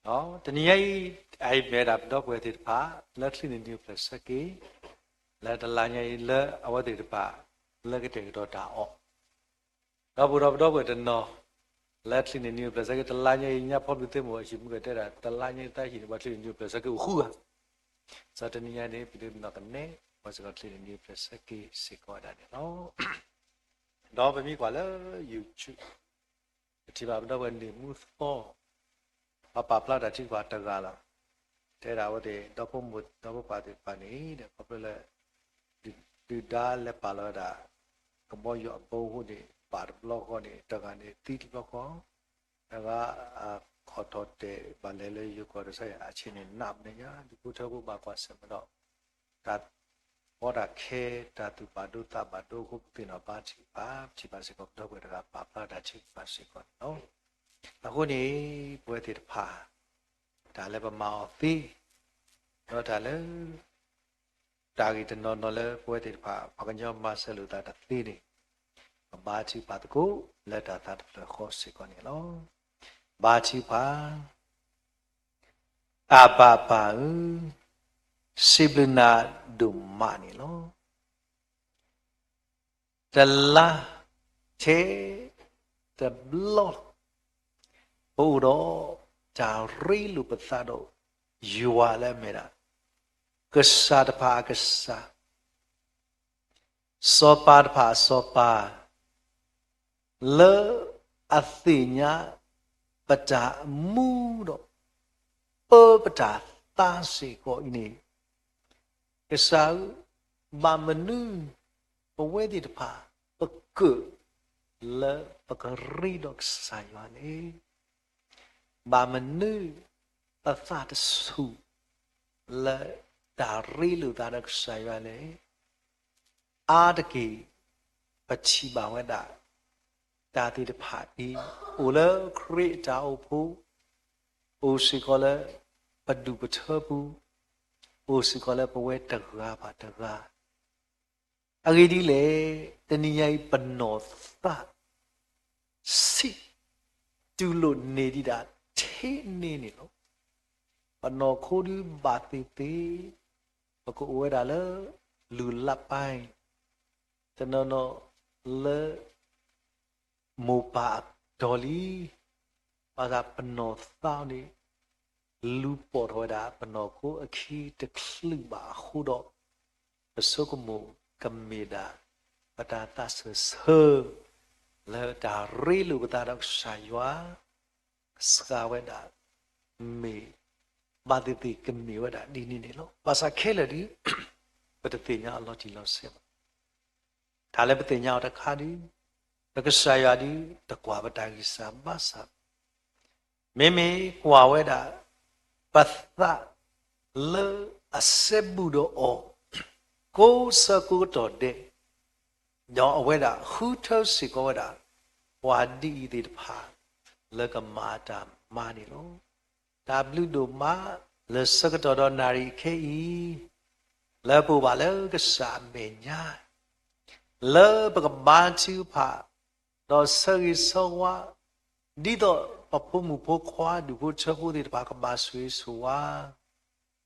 တနံၤညါအံၤ, အအံၤမ့ၢ်ဝဲဒၣ်ပဒီပုၢ်ဝဲၢ်သ့ၣ်တဖၣ် လၢချံးန့ၢ်နံၤအိၣ်ဖျဲၣ်ဆၢက့ၤ, လၢတလါညါအံၤ လၢအဝဲသ့ၣ်တဖၣ် လၢကတဲာ်ကတီၤတၢ်အီၣ် ဒီးပအိၣ်ဒီးပဒီပုၢ်ဝဲၢ်တနီၤ, လၢချံးန့ၢ်နံၤအိၣ်ဖျဲၣ်ဆၢက့ၤ တလါညါအံၤ ညါဖီဘျုးသ့ၣ်မုၢ်အဟံၣ်မုၢ်ကတဲဒၣ် တလါညါအံၤသးဟံၣ်န့ၣ် ပှၤချံးန့ၢ်နံၤအိၣ်ဖျဲၣ်ဆၢက့ၤအိၣ်ဃုဂၤ, စီၤတနံၤညါန့ၣ် ပဒုးနီၢ်ကနဲ ပှၤစ့ၢ်ကီးချံးန့ၢ်နံၤအိၣ်ဖျဲၣ်ဆၢက့ၤစ့ၢ်ကီးဝဲဒၣ်န့ၣ်လီၤ. ဒီးပမ့ၢ်ကွၢ်လၢ YouTube ပထံၣ်ဘၣ်ပဒီပုၢ်ဝဲၢ်န့ၣ်မူသီ ပှၤပာ်ဖျါတၢ်ထုကဖၣ်တဂၤလီၤ. တဲဒၣ်အဝဲသ့ၣ် ဒီဖိမိၢ်ဒီဖိပၢ်သ့ၣ်တဖၣ်န့ၣ်ဒီး ခီဖျိလၢ ဒုၣ်ဒါလဲၤပာ်လီၤဝဲဒၣ် ကဘီယူၤအဘီအဃိန့ၣ် ဘၣ်တဘျီဃီန့ၣ် တဂၤန့ၣ်သံတဘျီဃီ, တဂၤ အခီၣ်ထီၣ်တဲာ်ဘၣ်လဲၤလၢယိၤကီၢ်တစဲး အဆ့ၣ်န့ၣ်နးမ့ၢ်ညါ ဒူၣ်ဖိထၢဖိဘၣ်ကွၢ်ဆၢၣ်မဲာ်ဒီး တၢ်ကီတၢ်ခဲ တၢ်သူၣ်ဘၣ်ဒိသးဘၣ်ဒိအဃိ ပသ့ၣ်နီၣ်ဘါထုကဖၣ် ပထံၣ်ဘၣ်စ့ၢ်ကီးပဒီပုၢ်ဝဲၢ်တဂၤပာ်ဖျါတၢ်ထုကဖၣ်စ့ၢ်ကီးန့ၣ်လီၤ. အဃိန့ၣ် ပဝဲသ့ၣ်တဖၣ် တၢ်လၢပမၤအီၤသ့, ဒီးတၢ်လၢ တၢ်ဂ့ၢ်တနီၤနီၤလၢပဝဲသ့ၣ်တဖၣ် ပှၤကညီမၤစၢၤလိာ်သးတသ့န့ၣ်, ပဘါထုကဖၣ်သကိးလၢတၢ်သးတဖျၢၣ်ဃီစ့ၢ်ကီးန့ၣ်လီၤ. ဘါထုကဖၣ်, အဘၣ်ပၢ်ဧၢ, စံးဘျုးနၤဒိၣ်မးန့ၣ်လီၤ. တလါထဲတဘျီ ပအိၣ်ဒီးတၢ်ရ့လိာ်ပသးဒီးယွၤလၢအမ့ၢ်ဒၣ် ကစၢ်တဖၣ်အကစၢ်, စီၤပၤတဖၣ်အစီၤပၤ, လၢအသ့ၣ်ညါပတၢ်အမူဒီး ပၢပတၢ်သးစ့ၢ်ကီးအံၤန့ၣ်, ကစၢ်ဧၢ, ဘၣ်မနုၤပဝဲသ့ၣ်တဖၣ် ပကၢၣ်လၢပကရ့ဒီးကစၢ်ယွၤလဲၣ်. ဘၣ်မနုၤပသးတဆူၣ်လၢတၢ်ရ့လိာ်သးဒီးကစၢ်ယွၤလဲၣ်. အါတက့ၢ် ပထံၣ်ဘၣ်ဝဲဒၣ် တၢ်သ့ၣ်တဖၣ်အံၤ အိၣ်လၢခရံာ်အတၢ်အိၣ်ဖှိၣ်, အိၣ်စ့ၢ်ကီးလၢပဒူၣ်ပထၢပူၤ, အိၣ်စ့ၢ်ကီးလၢပဝဲတဂၤဘၣ်တဂၤ, အဂ့ၢ်ဒ်လဲၣ်, တနံၤညါအံၤ ပနီၢ်သး ဆံးတူၢ်လိာ်န့ၢ်ဒံးဒၣ်ထဲန့ၣ်န့ၣ်လီၤ. ပနီၢ်ခိဒုးဘၣ်သ့ၣ်သ့ၣ်, ပကအိၣ်ဝဲဒၣ်လၢ လူၤလၢပၢ်, တနီၤနီၤလၢ မိၢ်ပၢ်အတီၢ်လံ, ဘၣ်ဆၣ်ပနီၢ်သးန့ၣ် လူၤပိာ်ထီၣ်ဝဲဒၣ် ပနီၢ်ခိအခံတချုးဘၣ်အဃိဒီး, ပဆိကမိၣ်ကမ့ၢ်ဒၣ် ပတၢ်သးစၢၢ်ဆၢ လၢတၢ်ရ့လိာ်ပသးဒီးကစၢ်ယွၤ စှၤဝဲဒၣ် မ့ၢ်ဘၣ်သ့ၣ်သ့ၣ်ကမ့ၢ်ဝဲဒၣ်ဒ်န့ၣ်န့ၣ်လီၤ. ဘၣ်ဆၣ်ခဲလၢာ်ဒုး ပတသ့ၣ်ညါအီၤလီၤတံၢ်လီၤဆဲးဘၣ်. တၢ်လၢပသ့ၣ်ညါအီၤတခါဒုး, ပကစၢ်ယွၤဒုး တကွၢ်ပတၢ်ဂံၢ်စၢ်ဘါစၢ်, မ့မ့ၢ်ကွၢ်ဝဲဒၣ် ပသးလၢအစဲဘူးဒီးအီၤ ကိးဆၢကိးကတီၢ်ဒဲး, ဒီးအဝဲဒၣ်ဃုထၢစ့ၢ်ကီးဝဲဒၣ် ပှၤဒ်အံၤသ့ၣ်တဖၣ် လၢကမၤတၢ်မၤန့ၣ်လီၤ. တၢ်ဘျုးဒိၣ်မး လၢဆၢကတီၢ်ဒီးနၣ်ရံၣ်ခဲအံၤ လၢပအိၣ်ဘၣ်လၢကစၢ်အမဲာ်ညါ လၢပကဘါထုကဖၣ် ဒီးဆၢဂ့ၤဆၢဝါ ဒ်သိးပဖိမုၣ်ဖိခွါ ဒူၣ်ဖိထၢဖိသ့ၣ်တဖၣ် ကဘၣ်ဆိၣ်ဂ့ၤဆိၣ်ဝါ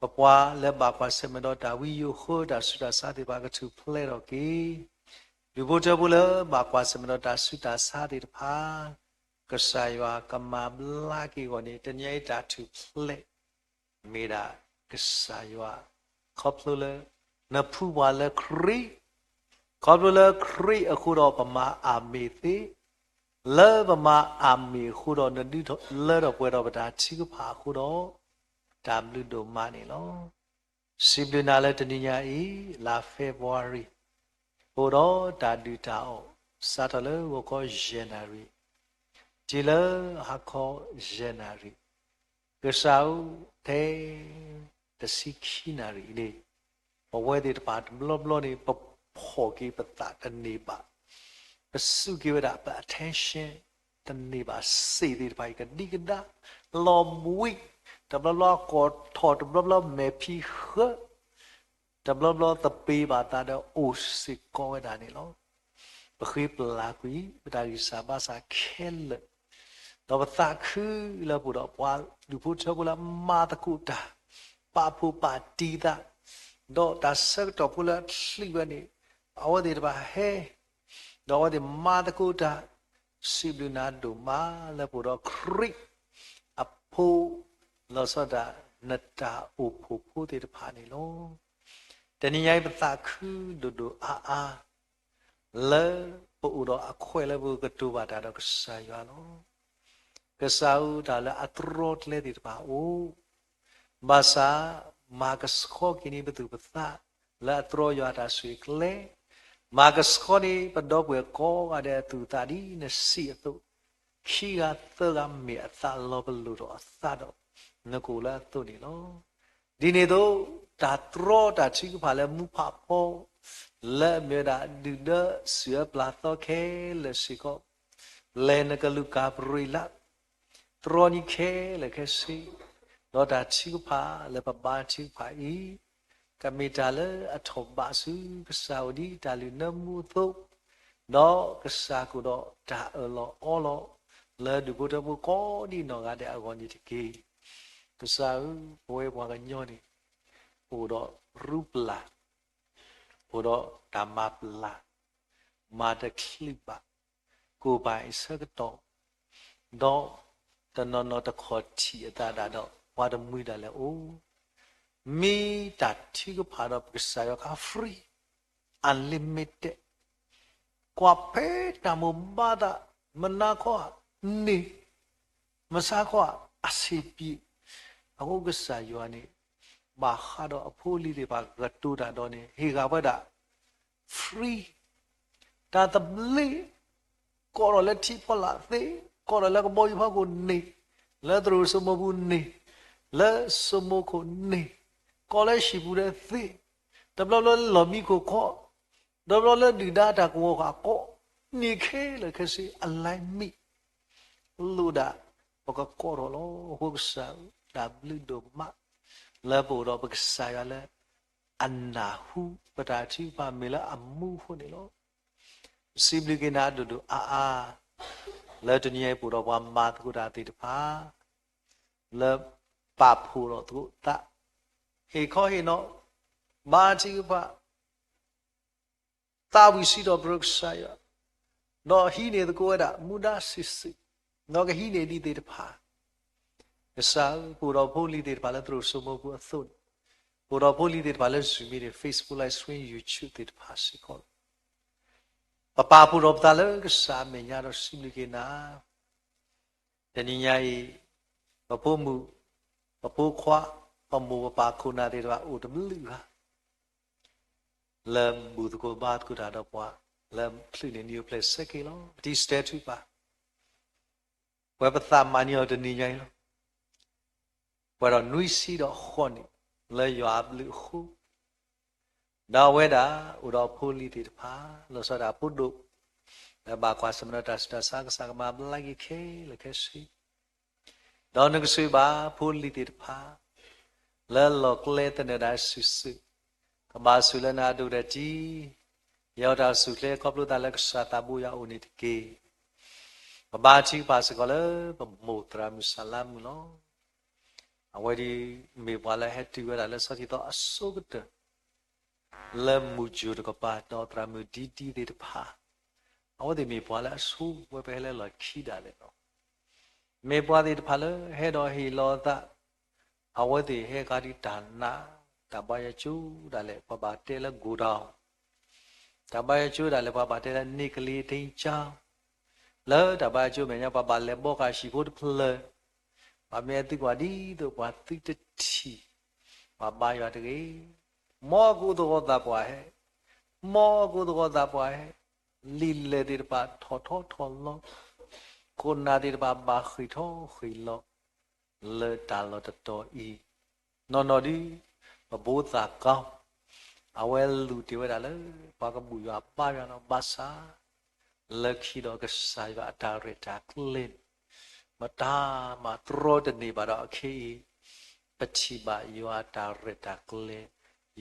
ပပှၤလၢဘၣ်ကွၢ်ဆၢၣ်မဲာ်ဒီးတၢ်ဝံယိၤဃၢ တၢ်ဆူးတၢ်ဆါသ့ၣ်တဖၣ်ကထူၣ်ဖျဲးထီၣ်က့ၤ, ဒူၣ်ဖိထၢဖိလၢဘၣ်ကွၢ်ဆၢၣ်မဲာ်ဒီးတၢ်ဆူးတၢ်ဆါသ့ၣ်တဖၣ်, ကစၢ်ယွၤကမၤဘျါက့ၤအဂီၢ်န့ၣ် တနံၤအံၤတၢ်ထူၣ်ဖျဲး မ့ၢ်ဒၣ်ကစၢ်ယွၤ, ခီဖျိလၢ နဖှူပှၤလၢခရံာ်, ခီဖျိလၢခရံာ်အဃိဒီးပမၤအမ့ၢ်သ့, လၢပမၤအမ့ၢ်အဃိဒီး နဒုးလၢထီၣ်ပှဲၤထီၣ်ပတၢ်ထုကဖၣ်အဃိဒီး တၢ်ဘျုးဒိၣ်မးန့ၣ်လီၤ. စံးဘျုးနၤလၢတနံၤညါအံၤ လါ February အိၣ်ဒီးတၢ်ဒုၣ်တၢ်အီၣ် စးထီၣ်လၢဂီၤခီယဲၢ်နၣ်ရံၣ် တုၤလၢဟါခီယဲၢ်နၣ်ရံၣ်, ကစၢ်ဧၢ, ထဲတဆံခံနၣ်ရံၣ်အံၤန့ၣ် ပဝဲသ့ၣ်တဖၣ်တဘျီဘျီန့ၣ် ပဖီၣ်က့ၤပသးတန့ၢ်ဘၣ်, ပစူးက့ၤဝဲဒၣ်ပ attention တန့ၢ်ဘၣ်, စ့ၣ်သ့ၣ်တဖၣ်အံၤကဒံကဒါ လီၤဘှံး, တဘျီဘျီကိၢ်ထီၣ်, တဘျီဘျီမဲာ်ဖံးဃၢ, တဘျီဘျီသပ့ၤဘၣ်သးဒီးအိၣ်စ့ၢ်ကီးဝဲဒၣ်န့ၣ်လီၤ. ပဃ့ပလၢ်ကွံာ် ပတၢ်ဂံၢ်စၢ်ဘါစၢ်ခဲလၢာ်, ဒီးပသးခုလၢပအိၣ်ဒီးပှၤဒူၣ်ဖိထၢဖိလၢမၤသကိးတၢ်, ပာ်ဖှိၣ်ပာ်တံၢ်သး, ဒီးတၢ်ဆၢကတီၢ်ဖိလၢအချံးဝဲန့ၣ် အဝဲသ့ၣ်တဖၣ်ဟဲ, ဒီးအဝဲသ့ၣ်မၤသကိးတၢ်, စံးဘျုးနၤဒိၣ်မးလၢပအိၣ်ဒီးခရံာ်အဖိ, လီၤဆီဒၣ်တၢ် နတၢ်အိၣ်ဖှိၣ်ဖိသ့ၣ်တဖၣ်န့ၣ်လီၤ. တနံၤညါအံၤပသးခုဒိၣ်ဒိၣ်အါအါ လၢပအိၣ်ဒီးအခွဲးလၢပကတိၤဘၣ်တၢ်ဒီးကစၢ်ယွၤလီၤ. ကစၢ်ဧၢ, တၢ်လၢအတြီကျဲသ့ၣ်တဖၣ်အိၣ်, ဘၣ်ဆၣ်မၤကဆှီက့ၤန့ၢ်ပသူၣ်ပသး လၢအတြီယွၤအတၢ်ဆိၣ်ဂ့ၤကျဲ, မၤကဆှီန့ၢ်ပဒီပုၢ်ဝဲၢ်ကိးဂၤဒဲးအသူၣ်အသးဒ်နစံးအသိး, ခံဂၤသၢဂၤမ့ၢ်အသးလီၤပလိာ်ဒီးအသးဒီး နကအိၣ်လၢအသိးန့ၣ်လီၤ. ဒ်န့ၣ်အသိး တၢ်တြီတၢ်ထုကဖၣ်လၢမူဖးဖီ လၢအမ့ၢ်ဝဲဒၣ်ဒုၣ်ဒၢစံးအၢပျၢ်သီခဲလၢာ်စ့ၢ်ကီး, လဲၤနကလုၢ်ကၤပရံးလၢ တြီနံၤခဲလၢာ်ခဲဆ့, ဒီးတၢ်ထုကဖၣ်လၢပဘါထုကဖၣ်အံၤ ကမ့ၢ်တၢ်လၢအထီၣ်ဘးဆူကစၢ်အိၣ်ဒ်တၢ်လုၢ်နၢမူအသိး, ဒီးကစၢ်ကအိၣ်ဒီးတၢ်အၢၣ်လီၤအီလီၤ လၢဒူၣ်ဖိထၢဖိကိးဒံးနီၢ်ဂၤဒဲးအဂီၢ်န့ၣ်တက့ၢ်. ကစၢ်ဧၢ, ပဝဲပှၤကညီန့ၣ် အိၣ်ဒီးရူပျၢ်, အိၣ်ဒီးတၢ်မၤပျၢ်, မၤတချုးဘၣ် ကိၢ်ဘၣ်အံၤဆၢကတီၢ်, ဒီးတနီၤနီၤတခီၣ်ထံးအသးဒၣ်ဒီး ပှၤတမှံၤဒၣ်လဲာ်အိၣ်, မ့ၢ်တၢ်ထုကဖၣ်ဒီးပကစၢ်ယွၤခါ free, unlimited, ကွၢ်ဖဲတၢ်မိၣ်ဘါသး, မနၤခီဧါန့ၣ်, မဆါခီဧါအဆံးပံး, အဃိကစၢ်ယွၤန့ၣ် ဘၣ်ဃးဒီးအဖိအလံၤသ့ၣ်တဖၣ်ကတိၤတၢ်ဒီးန့ၣ် ဟ့ၣ်ဂၢၢ်ဝဲဒၣ် free, တၢ်သဘျ့, ကိးထီၣ်လၢထံဖီလာ်သ့, ကိးထီၣ်လၢကဘီယူၤဖီခိၣ်န့ၣ်, လၢသရိာ်စိမိၢ်ပူၤန့ၣ်, လၢစိမိၢ်ခိၣ်န့ၣ်, ကိးလၢဟံၣ်ပူၤဒဲးသ့, တဘျီဘျီလၢလီၢ်မံခိၣ်ခီ, တဘျီဘျီလၢဒုၣ်ဒါတၢ်ကဝီၤဃာ်ကိး, န့ၣ်ခဲလၢာ်ခဲဆ့ အလါမံၤ လိၣ်ဒၣ်ပကကိးထီၣ်လီၤ. အဃိကစၢ်ဧၢ, တၢ်ဘျုးဒိၣ်မး လၢပအိၣ်ဒီးပကစၢ်ယွၤလၢ အနၢ်ဟူပတၢ်ထုကဖၣ်မ့ၢ်လၢအမူအဃိန့ၣ်လီၤ. ပစံးဘျုးက့ၤနၤဒိၣ်ဒိၣ်အါအါ လၢတနံၤအံၤပအိၣ်ဒီးပှၤမၤသကိးတၢ်သ့ၣ်တဖၣ် လၢပာ်ဖှိၣ်ထီၣ်သကိးသး, ဟ့ၣ်ခီဟ့ၣ်နီၤ, ဘါထုကဖၣ် သးဝံၣ်စံးထီၣ်ပတြၢၤကစၢ်ယွၤ, ဒီးဟံးန့ၢ်သကိးဝဲဒၣ် မူဒါစံးစု, ဒီးကဟံးန့ၢ်ဒံးသ့ၣ်တဖၣ်. ကစၢ်ဧၢ, ပအိၣ်ဒီးဖိလံၤသ့ၣ်တဖၣ်လၢသရိာ်စိမိၢ်ပူၤအသိးန့ၣ်, ပအိၣ်ဒီးဖိလံၤသ့ၣ်တဖၣ်လၢ Zoom meeting, Facebook Live Stream, YouTube သ့ၣ်တဖၣ်စ့ၢ်ကီးလီၤ. ပပာ်ဖှိၣ်ထီၣ်ပသးလၢကစၢ်အမဲာ်ညါဒီးစံးဘျုးက့ၤနၤ တနံၤညါအံၤ, ပဖိမုၣ်, ပဖိခွါ, ပမိၢ်ပပၢ်ခိၣ်နၢ်သ့ၣ်တဖၣ်အိၣ်တဘျုးဂၤ လၢဘူၣ်သကိးဘါသကိးတၢ်ဒီးပှၤ လၢချုးန့ၢ်နံၣ်အိၣ်ဖျဲၣ်ဆၢက့ၤလီၤ. ပတံၤစတဲထုကဖၣ် ပဝဲပသးမၤန့ၢ်အီၤတနံၤညါအံၤလီၤ. ပှဲၤဒီးနွံဆံဒီးဃိးနံၣ်လၢယွၤအဘျုးအဃိ ဒီးအဝဲဒၣ်အိၣ်ဒီးဖိလံၤသ့ၣ်တဖၣ် လီၤဆီဒၣ်တၢ်ဖိဒိၣ် လၢဘၣ်ကွၢ်ဆၢၣ်မဲာ်ဒီးတၢ်ဆူးတၢ်ဆါ ကစၢ်ကမၤဘျါက့ၤခဲလၢာ်ခဲဆ့ ဒီးနကဆိၣ်ဂ့ၤဘၣ်ဖိလံၤသ့ၣ်တဖၣ် လၢလီၢ်ကျဲသနၢၣ်ဒၣ်စုာ်စုာ်, ကဘၣ်ဆိၣ်လၢနၤအဒိၣ်ဒီးတံၢ်, ယဲၢ်တၢ်အိၣ်ဆူၣ်အိၣ်ချ့ခီဖျိသးလၢကစၢ်သးဘိယွၤအအိၣ်န့ၣ်တက့ၢ်. ပဘါထုကဖၣ်စ့ၢ်ကီးလၢပမိၢ်သရၣ်မုၣ်စၤလါမုၣ်လီၤ. အဝဲဒ်မ့ၢ်ပှၤလၢဟဲတုၤဝဲဒၣ်လၢစီၤထံသီအဆိကတၢၢ် လၢမုၢ်ယူၢ်တကပၤ ဒီးသရၣ်မုၣ်ဒံဒံသ့ၣ်တဖၣ်, အဝဲသ့ၣ်မ့ၢ်ပှၤလၢအဆိဝဲ ပဟဲလၢလီၢ်ခံဒၣ်လဲာ်လီၤ. မ့ၢ်ပှၤသ့ၣ်တဖၣ်လၢဟဲဒီးဟ့ၣ်လီၤအသး, အဝဲသ့ၣ်ဟဲခါဒ်တၢ်နး, တၢ်ဘါယွၤကၠိဒၣ်လဲာ် ပှၤဘၣ်တဲလၢ ကိၢ်ဒၣ် တၢ်ဘါယွၤကၠိဒၣ်လဲာ် ပှၤဘၣ်တဲလၢ န့ၢ်ကလံၤတ့ကၠါ, လၢတၢ်ဘါယွၤကၠိမဲာ်ညါ ပှၤဘၣ်လဲၤဘှီဃာ်ဟံၣ်ဖိတဖျၢၣ်, ပှၤမ့ၢ်အသုကွၢ်ဒ်သိးပှၤသုတထံၣ်, ပှၤဘါယွၤတဂ့ၤ, မ်ကအိၣ်သကိးသးပှၢ်ဟဲ, မ်ကအိၣ်သကိးသးပှၢ်ဟဲ, လံာ်လဲၢ်သ့ၣ်တဖၣ်ထီၣ်ထီထီၣ်လီၤ, ခိၣ်နၢ်သ့ၣ်တဖၣ်ဘၣ်ဃ့ၢ်ထီၣ်ဃ့ၢ်လီၤ, လၢတၢ်လီၢ်တတီၤအံၤ, နီၢ်နီၢ်ဒ် ပဘိသၣ်ကီ, အဝဲလူၤတ့ၢ်ဝဲဒၣ်လၢ ပှၤကဘူၣ်ယွၤဘါယွၤလီၤ. ဘၣ်ဆၣ် လၢခံဒီးကစၢ်ယွၤအတၢ်ရဲၣ်တၢ်ကျဲၤန့ၣ် မတၤမၤတြီတန့ၢ်ဘၣ်ဒီးအခဲအံၤ, ပထံၣ်ဘၣ်ယွၤအတၢ်ရဲၣ်တၢ်ကျဲၤ,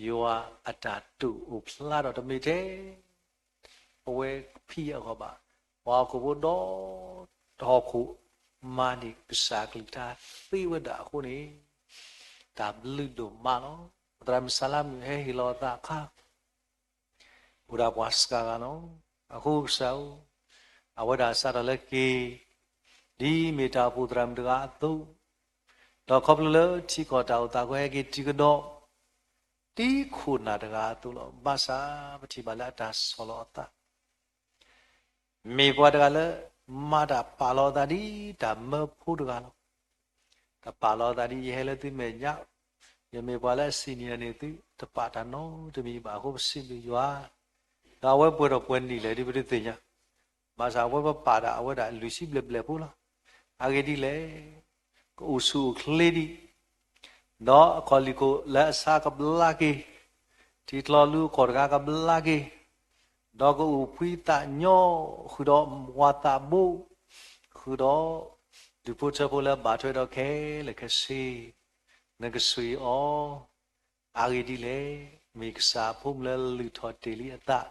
ယွၤအတၢ်တိာ်အိၣ်ဖျါဒီးတမ့ၢ်ထဲ ပဝဲဖံအဂီၢ်ဘၣ်, ပှၤဟီၣ်ခိၣ်ဖိဒီတဟီၣ်ခိၣ် မၤန့ၢ်ကစၢ်အကလုၢ်ကထါသ့ဝဲဒၣ်အဃိန့ၣ်, တၢ်ဘျုးဒိၣ်မးလီၤ. ပသရၣ်မုၣ်စၤလါမုၣ်ဟဲဟ့ၣ်လီၤအသးအခါ အိၣ်ဒၣ်ပှၤစှၤဂၤလီၤ. အဃိကစၢ်ဧၢ, အဝဲဒၣ်စးထီၣ်လၢက့ၤ ဒ်မ့ၢ်တၢ်အိၣ်ဖှိၣ်သရၣ်မုၣ်တဂၤအသိး, ဒီးခီဖျိလၢထံကီၢ်တၢ်အိၣ်သးအဃိ ဟဲက့ၤတုၤကဒီး ဒ်ခိၣ်နၢ်တဂၤအသိးလီၤ. ဘၣ်ဆၣ်ပထံၣ်ဘၣ်လၢအတၢ်ဆီၣ်လီၤအသး မ့ၢ်ပှၤတဂၤလၢ မၤတၢ်ပာ်လီၤအသးဒ်တၢ်မၢဖိတဂၤလီၤ. တၢ်ပာ်လီၤအသးဒ် ယဟဲလၢသုမဲာ်ညါ, ယမ့ၢ်ပှၤလၢအ senior န့ၣ် သုတပာ်တၢ်နီတမံၤဘၣ် အဃိပစံးဘျုးယွၤ, ဒီးအဝဲပှဲၤထီၣ်ပှဲၤနံၣ်လဲၣ်ဒ်ပတသ့ၣ်ညါ, ဘၣ်ဆၣ်အဝဲပပာ်တၢ်အဝဲဒၣ်လွံၢ်ဆံဘျဲၣ်ဘျဲၣ်ဖိလီၤ. အဂ့ၢ်ဒ်လဲၣ်, ကအိၣ်ဆူၣ်အိၣ်ချ့ဒံး ဒီးအခီၣ်လံၢ်ခိၣ်လၢအဆါကဘျါက့ၤ, ထံချီလူအခီၣ်တဂၤကဘျါက့ၤ, ဒီးကအိၣ်ဖှံသးညီ, ဃုာ်ဒီးဝၤသးဘိ, ဃုာ်ဒီး ဒူၣ်ဖိထၢဖိလၢဘၣ်ထွဲဒီးခဲလၢာ်ခဲဆ့, နကဆှၢအီၤ, အဂ့ၢ်ဒ်လဲၣ်, မ့ၢ်ကစၢ်အဖိမုၣ်လၢလုၢ်ထီၣ်တ့ၢ်လံအသး,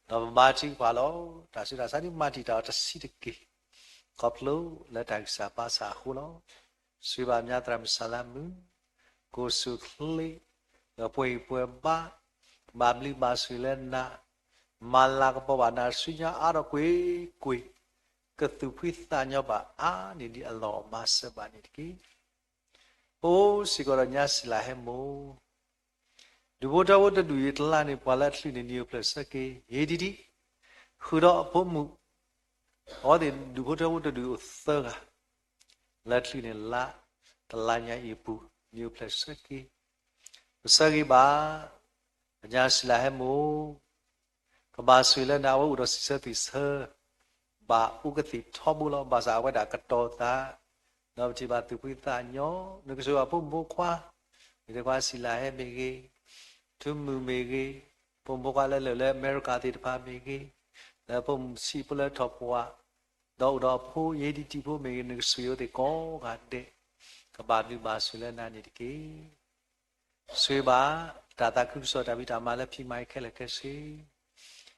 ဒီးပဘါထုကဖၣ်လီၤ. တၢ်ဆူးတၢ်ဆါဒ်မၤတံာ်တာ်အီၤတဆံးတက့ၢ်, ခီဖျိလၢတၢ်ဂံၢ်စၢ်ဘါစၢ်အဃိလီၤ. စံးဘၣ်မၠါသရၣ်မုၣ်စၤလါမုၣ်, ကအိၣ်ဆူၣ်အိၣ်ချ့, ဒီးပှဲၤဂံၢ်ပှဲၤဘါ, ဘၣ်ဘျုးဘၣ်ဆိၣ်လၢနၤ, မၤလၤကပီၤဘၣ်နၤဆူညါအါထီၣ်ကွ့ၢ်ကွ့ၢ်, ကသူၣ်ဖှံသးညီဘၣ်အါန့ၢ်ဒံးအလီၢ်အမၤစၢၤဘၣ်န့ၣ်တက့ၢ်. အိၣ်စ့ၢ်ကီးဒီးညါစံးလၢဟဲမိၢ် ဒူၣ်ဖိထၢဖိတဒူၣ်အံၤတလါန့ၣ် ပှၤလၢအချုးန့ၣ် နံၤအိၣ်ဖျဲၣ်ဆၢက့ၤ, ယ့ဒံဒံ, ဃုာ်ဒီးအဖိမုၣ်, အဝဲသ့ၣ်ဒူၣ်ဖိထၢဖိတဒူၣ်အိၣ်သၢဂၤ, လၢချုးန့ၣ်လါ, တလါညါအံၤအပူၤ, နံၤအိၣ်ဖျဲၣ်ဆၢက့ၤ, ပဆၢဂ့ၤဘၣ်, ပညါစံးလၢဟဲမိၢ် ကဘၣ်ဆိၣ်ဂ့ၤလၢနၤ အဝဲအိၣ်ဒီးစံးဆၢသ့ၣ်ဆၢ, ဘၣ်အူကသံၣ်ထီဘိလီၤ. ဘၣ်ဆၣ်အဝဲဒၣ်ကတီၤသး, ဒီးပထံၣ်ဘၣ်သူၣ်ဖှံသးညီ, နကဆိၣ်ဂ့ၤအဖိမုၣ်ဖိခွါ, မ့ၢ်တဲခွါစံးလၢဟဲမ့ၢ်ဂ့ၤ, ထူမုၢ်မ့ၢ်ဂ့ၤ, ဖိမုၣ်ဖိခွါလၢလၢာ်လၢအမဲရကၤသ့ၣ်တဖၣ်မ့ၢ်ဂ့ၤ, လၢဖိမုၣ်ဆံးဖိလၢထီၣ်ပှၢ်, ဒီးအိၣ်ဒီးအဖိယ့ဒံဒံဖိမ့ၢ်ဂ့ၤ, နကဆိၣ်ဂ့ၤအဝဲသ့ၣ်ကိးဂၤဒဲး, ကဘၣ်ဘျုးဘၣ်ဆိၣ်လၢနၤန့ၣ်တက့ၢ်. ဆိၣ်ဂ့ၤဘၣ် တၢ်သးခုကစီၣ်တၢ်ဖံးတၢ်မၤလၢဖံးမၤခဲလၢာ်ခဲဆ့, အိၣ်ဒီး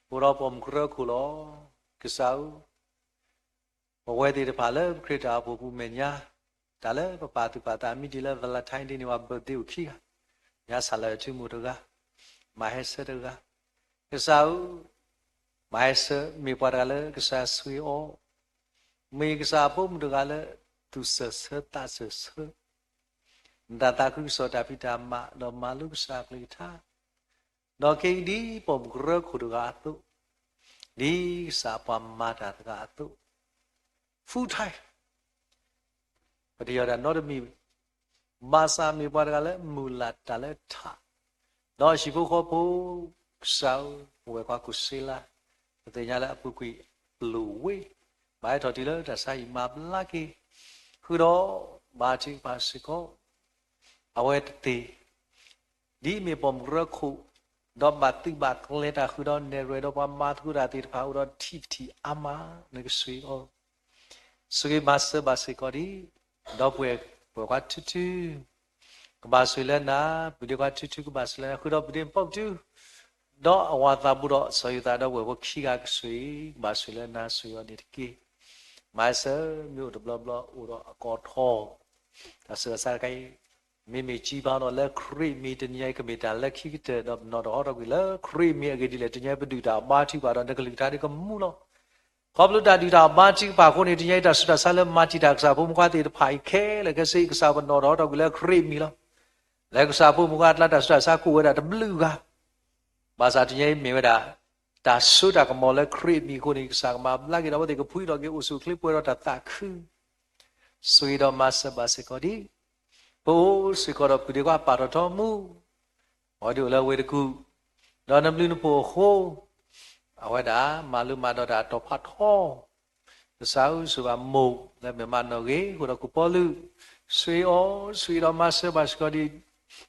ပိာ်မုၣ်ကရၢခိၣ်လီၤ. ကစၢ်ဧၢ, ပဝဲသ့ၣ်တဖၣ်လၢပခရံာ်တၢ်အိၣ်ဖှိၣ်ပူၤမဲာ်ညါ, တၢ်လၢပပာ်သူၣ်ပာ်သးမံတံၢ်လၢ Valentine Day န့ၣ် ပှၤ birthday အိၣ်ခံဂၤ, ညါစၢ်လၢအထူမုၣ်တဂၤ, မၤဟဲဆၢတဂၤ, ကစၢ်ဧၢ, မၤဟဲဆၢမ့ၢ်ပှၤတဂၤလၢကစၢ်ဆိၣ်ဂ့ၤအီၤ, မ့ၢ်ကစၢ်အဖိမုၣ်တဂၤလၢ သူၣ်စၢၢ်ဆၢသးစၢၢ်ဆၢ နတၢ်သးခုကစီၣ်တၢ်ဖံးတၢ်မၤ ဒီးမၤလိကစၢ်အကလုၢ်ကထါ, ဒီးက့ၤဒ်ပိာ်မုၣ်ကရၢခိၣ်တဂၤအသိး, ဒ်ကစၢ်ပှၤမၤတၢ်တဂၤအသိး, full time ပတယီၢ်တၢ်နီတမံၤ, ဘၣ်ဆၣ်မ့ၢ်ပှၤတဂၤလၢမုၢ်လၢ်တၢ်လၢထး, ဒီးဟံၣ်ဖိဃီဖိ, ကစၢ်ဧၢ, ပဝဲၢ်ခွါခိၣ်စ့လါ, ပသ့ၣ်ညါလၢအပူၤကွံာ်ပလိၣ်ဝ့ၢ်, ဘၣ်ဟဲထီၣ်တုၤလၢတၢ်ဆါဟံၣ်မၤဘျါက့ၤ, ဃုာ်ဒီးဘါထုကဖၣ်စ့ၢ်ကီး, အဝဲတသ့ ဒ်အမ့ၢ်ပိာ်မုၣ်ကရၢခိၣ်, ဒီးဘၣ်သုးဘၣ်ကျဲၤတၢ်ဃုာ်ဒီးနဲၣ်ရွဲၣ်ဒီးပှၤမၤသကိးတၢ်သ့ၣ်တဖၣ် အိၣ်ဒီးထံၣ်ပထံၣ်အါမး, နကဆိၣ်ဂ့ၤအီၤ, ဆိၣ်ဂ့ၤမၤစၢၤဘၣ်စ့ၢ်ကီးဒံး, ဒီပုၢ်ဝဲၢ်ခွါထူထူ, ကဘၣ်ဆိၣ်ဂ့ၤလၢနၤ, ပုၢ်ဒ့ခွါထူထူ ကဘၣ်ဆိၣ်ဂ့ၤလၢနၤ, ဃုာ်ဒီးပုၢ်ဒ့ပိာ်မုၣ်ထူ, ဒီးအဝၤသးဘူးဒီးစီၤယိၤသးဒီပုၢ်ဝဲၢ်ဖိခံဂၤကဆိၣ်ဂ့ၤ, ကဘၣ်ဆိၣ်ဂ့ၤလၢနၤ ဆိၣ်ဂ့ၤအီၤန့ၣ်တက့ၢ်. မၤစၢၤမ့ၢ်အိၣ်တဘျီဘျီအိၣ်ဒီးအကီၢ်ထီၣ်, တၢ်ဆူးတၢ်ဆါတခါအံၤ, မ့မ့ၢ်စံးဘၣ်ဒီးလၢခရံာ်မံၤ တနံၤအံၤကမ့ၢ်တၢ်လၢခံကတၢၢ် ဒီးပနီၣ်ထီၣ်ထီထီၣ်ကွံာ်လၢခရံာ်မံၤအဂ့ၢ်ဒ်လဲၣ် တနံၤအံၤပဒုၣ်တၢ်ဘါထုကဖၣ်ဒီးနကလုၢ်ကထါဒ်ကမူလီၤ. ခီဖျိတၢ်ဒုၣ်တၢ်ဘါထုကဖၣ်အဃိန့ၣ် တနံၤအံၤတၢ်ဆူးတၢ်ဆါလၢမၤတံာ်တာ်ကစၢ်ဖိမုၣ်ဖိသ့ၣ်တဖၣ်အံၤခဲလၢာ်ခဲဆ့ ကစၢ်ပနီၣ်ထီၣ်ထီထီၣ်ကွံာ်လၢခရံာ်မံၤလီၤ. လၢကစၢ်ဖိမုၣ်ဖိအကျါတၢ်ဆူးတၢ်ဆါကအိၣ်ဝဲဒၣ်တဘျုးဂၤ ဘၣ်ဆၣ်တနံၤအံၤမ့ၢ်ဝဲဒၣ် တၢ်စိတၢ်ကမီၤလၢခရံာ်မံၤအဃိန့ၣ် ကစၢ်ကမၤဘျါက့ၤဒီးအဝဲသ့ၣ်ကဖှံထီၣ်က့ၤအိၣ်ဆူၣ်အိၣ်ချ့ပှဲၤဒီးတၢ်သးခု ဆိၣ်ဂ့ၤဒီးမၤစၢၤဘၣ်စ့ၢ်ကီးဒံး ပအိၣ်စ့ၢ်ကီးဒီးပုၢ်ဒ့ခွါပာ်ထီၣ်ထီမူ အဝဲဒၣ်အိၣ်လၢဝ့ၢ်တကူၣ် ဒီးနဘျုးနဖှိၣ်အဃိ အဝဲဒၣ်မၤလိမၤဒိးတၢ်တီၤဖးထီ ကစၢ်ဧၢ ဆိၣ်ဂ့ၤဘၣ်မိၢ်လၢမ့ၢ်မၤနီၣ်ဂ့ၤ ဃုာ်ဒီးကူၣ်ပီလူး ဆိၣ်ဂ့ၤအီၤ ဆိၣ်ဂ့ၤဒီးမၤစၢၤဘၣ်စ့ၢ်ကီးဒံး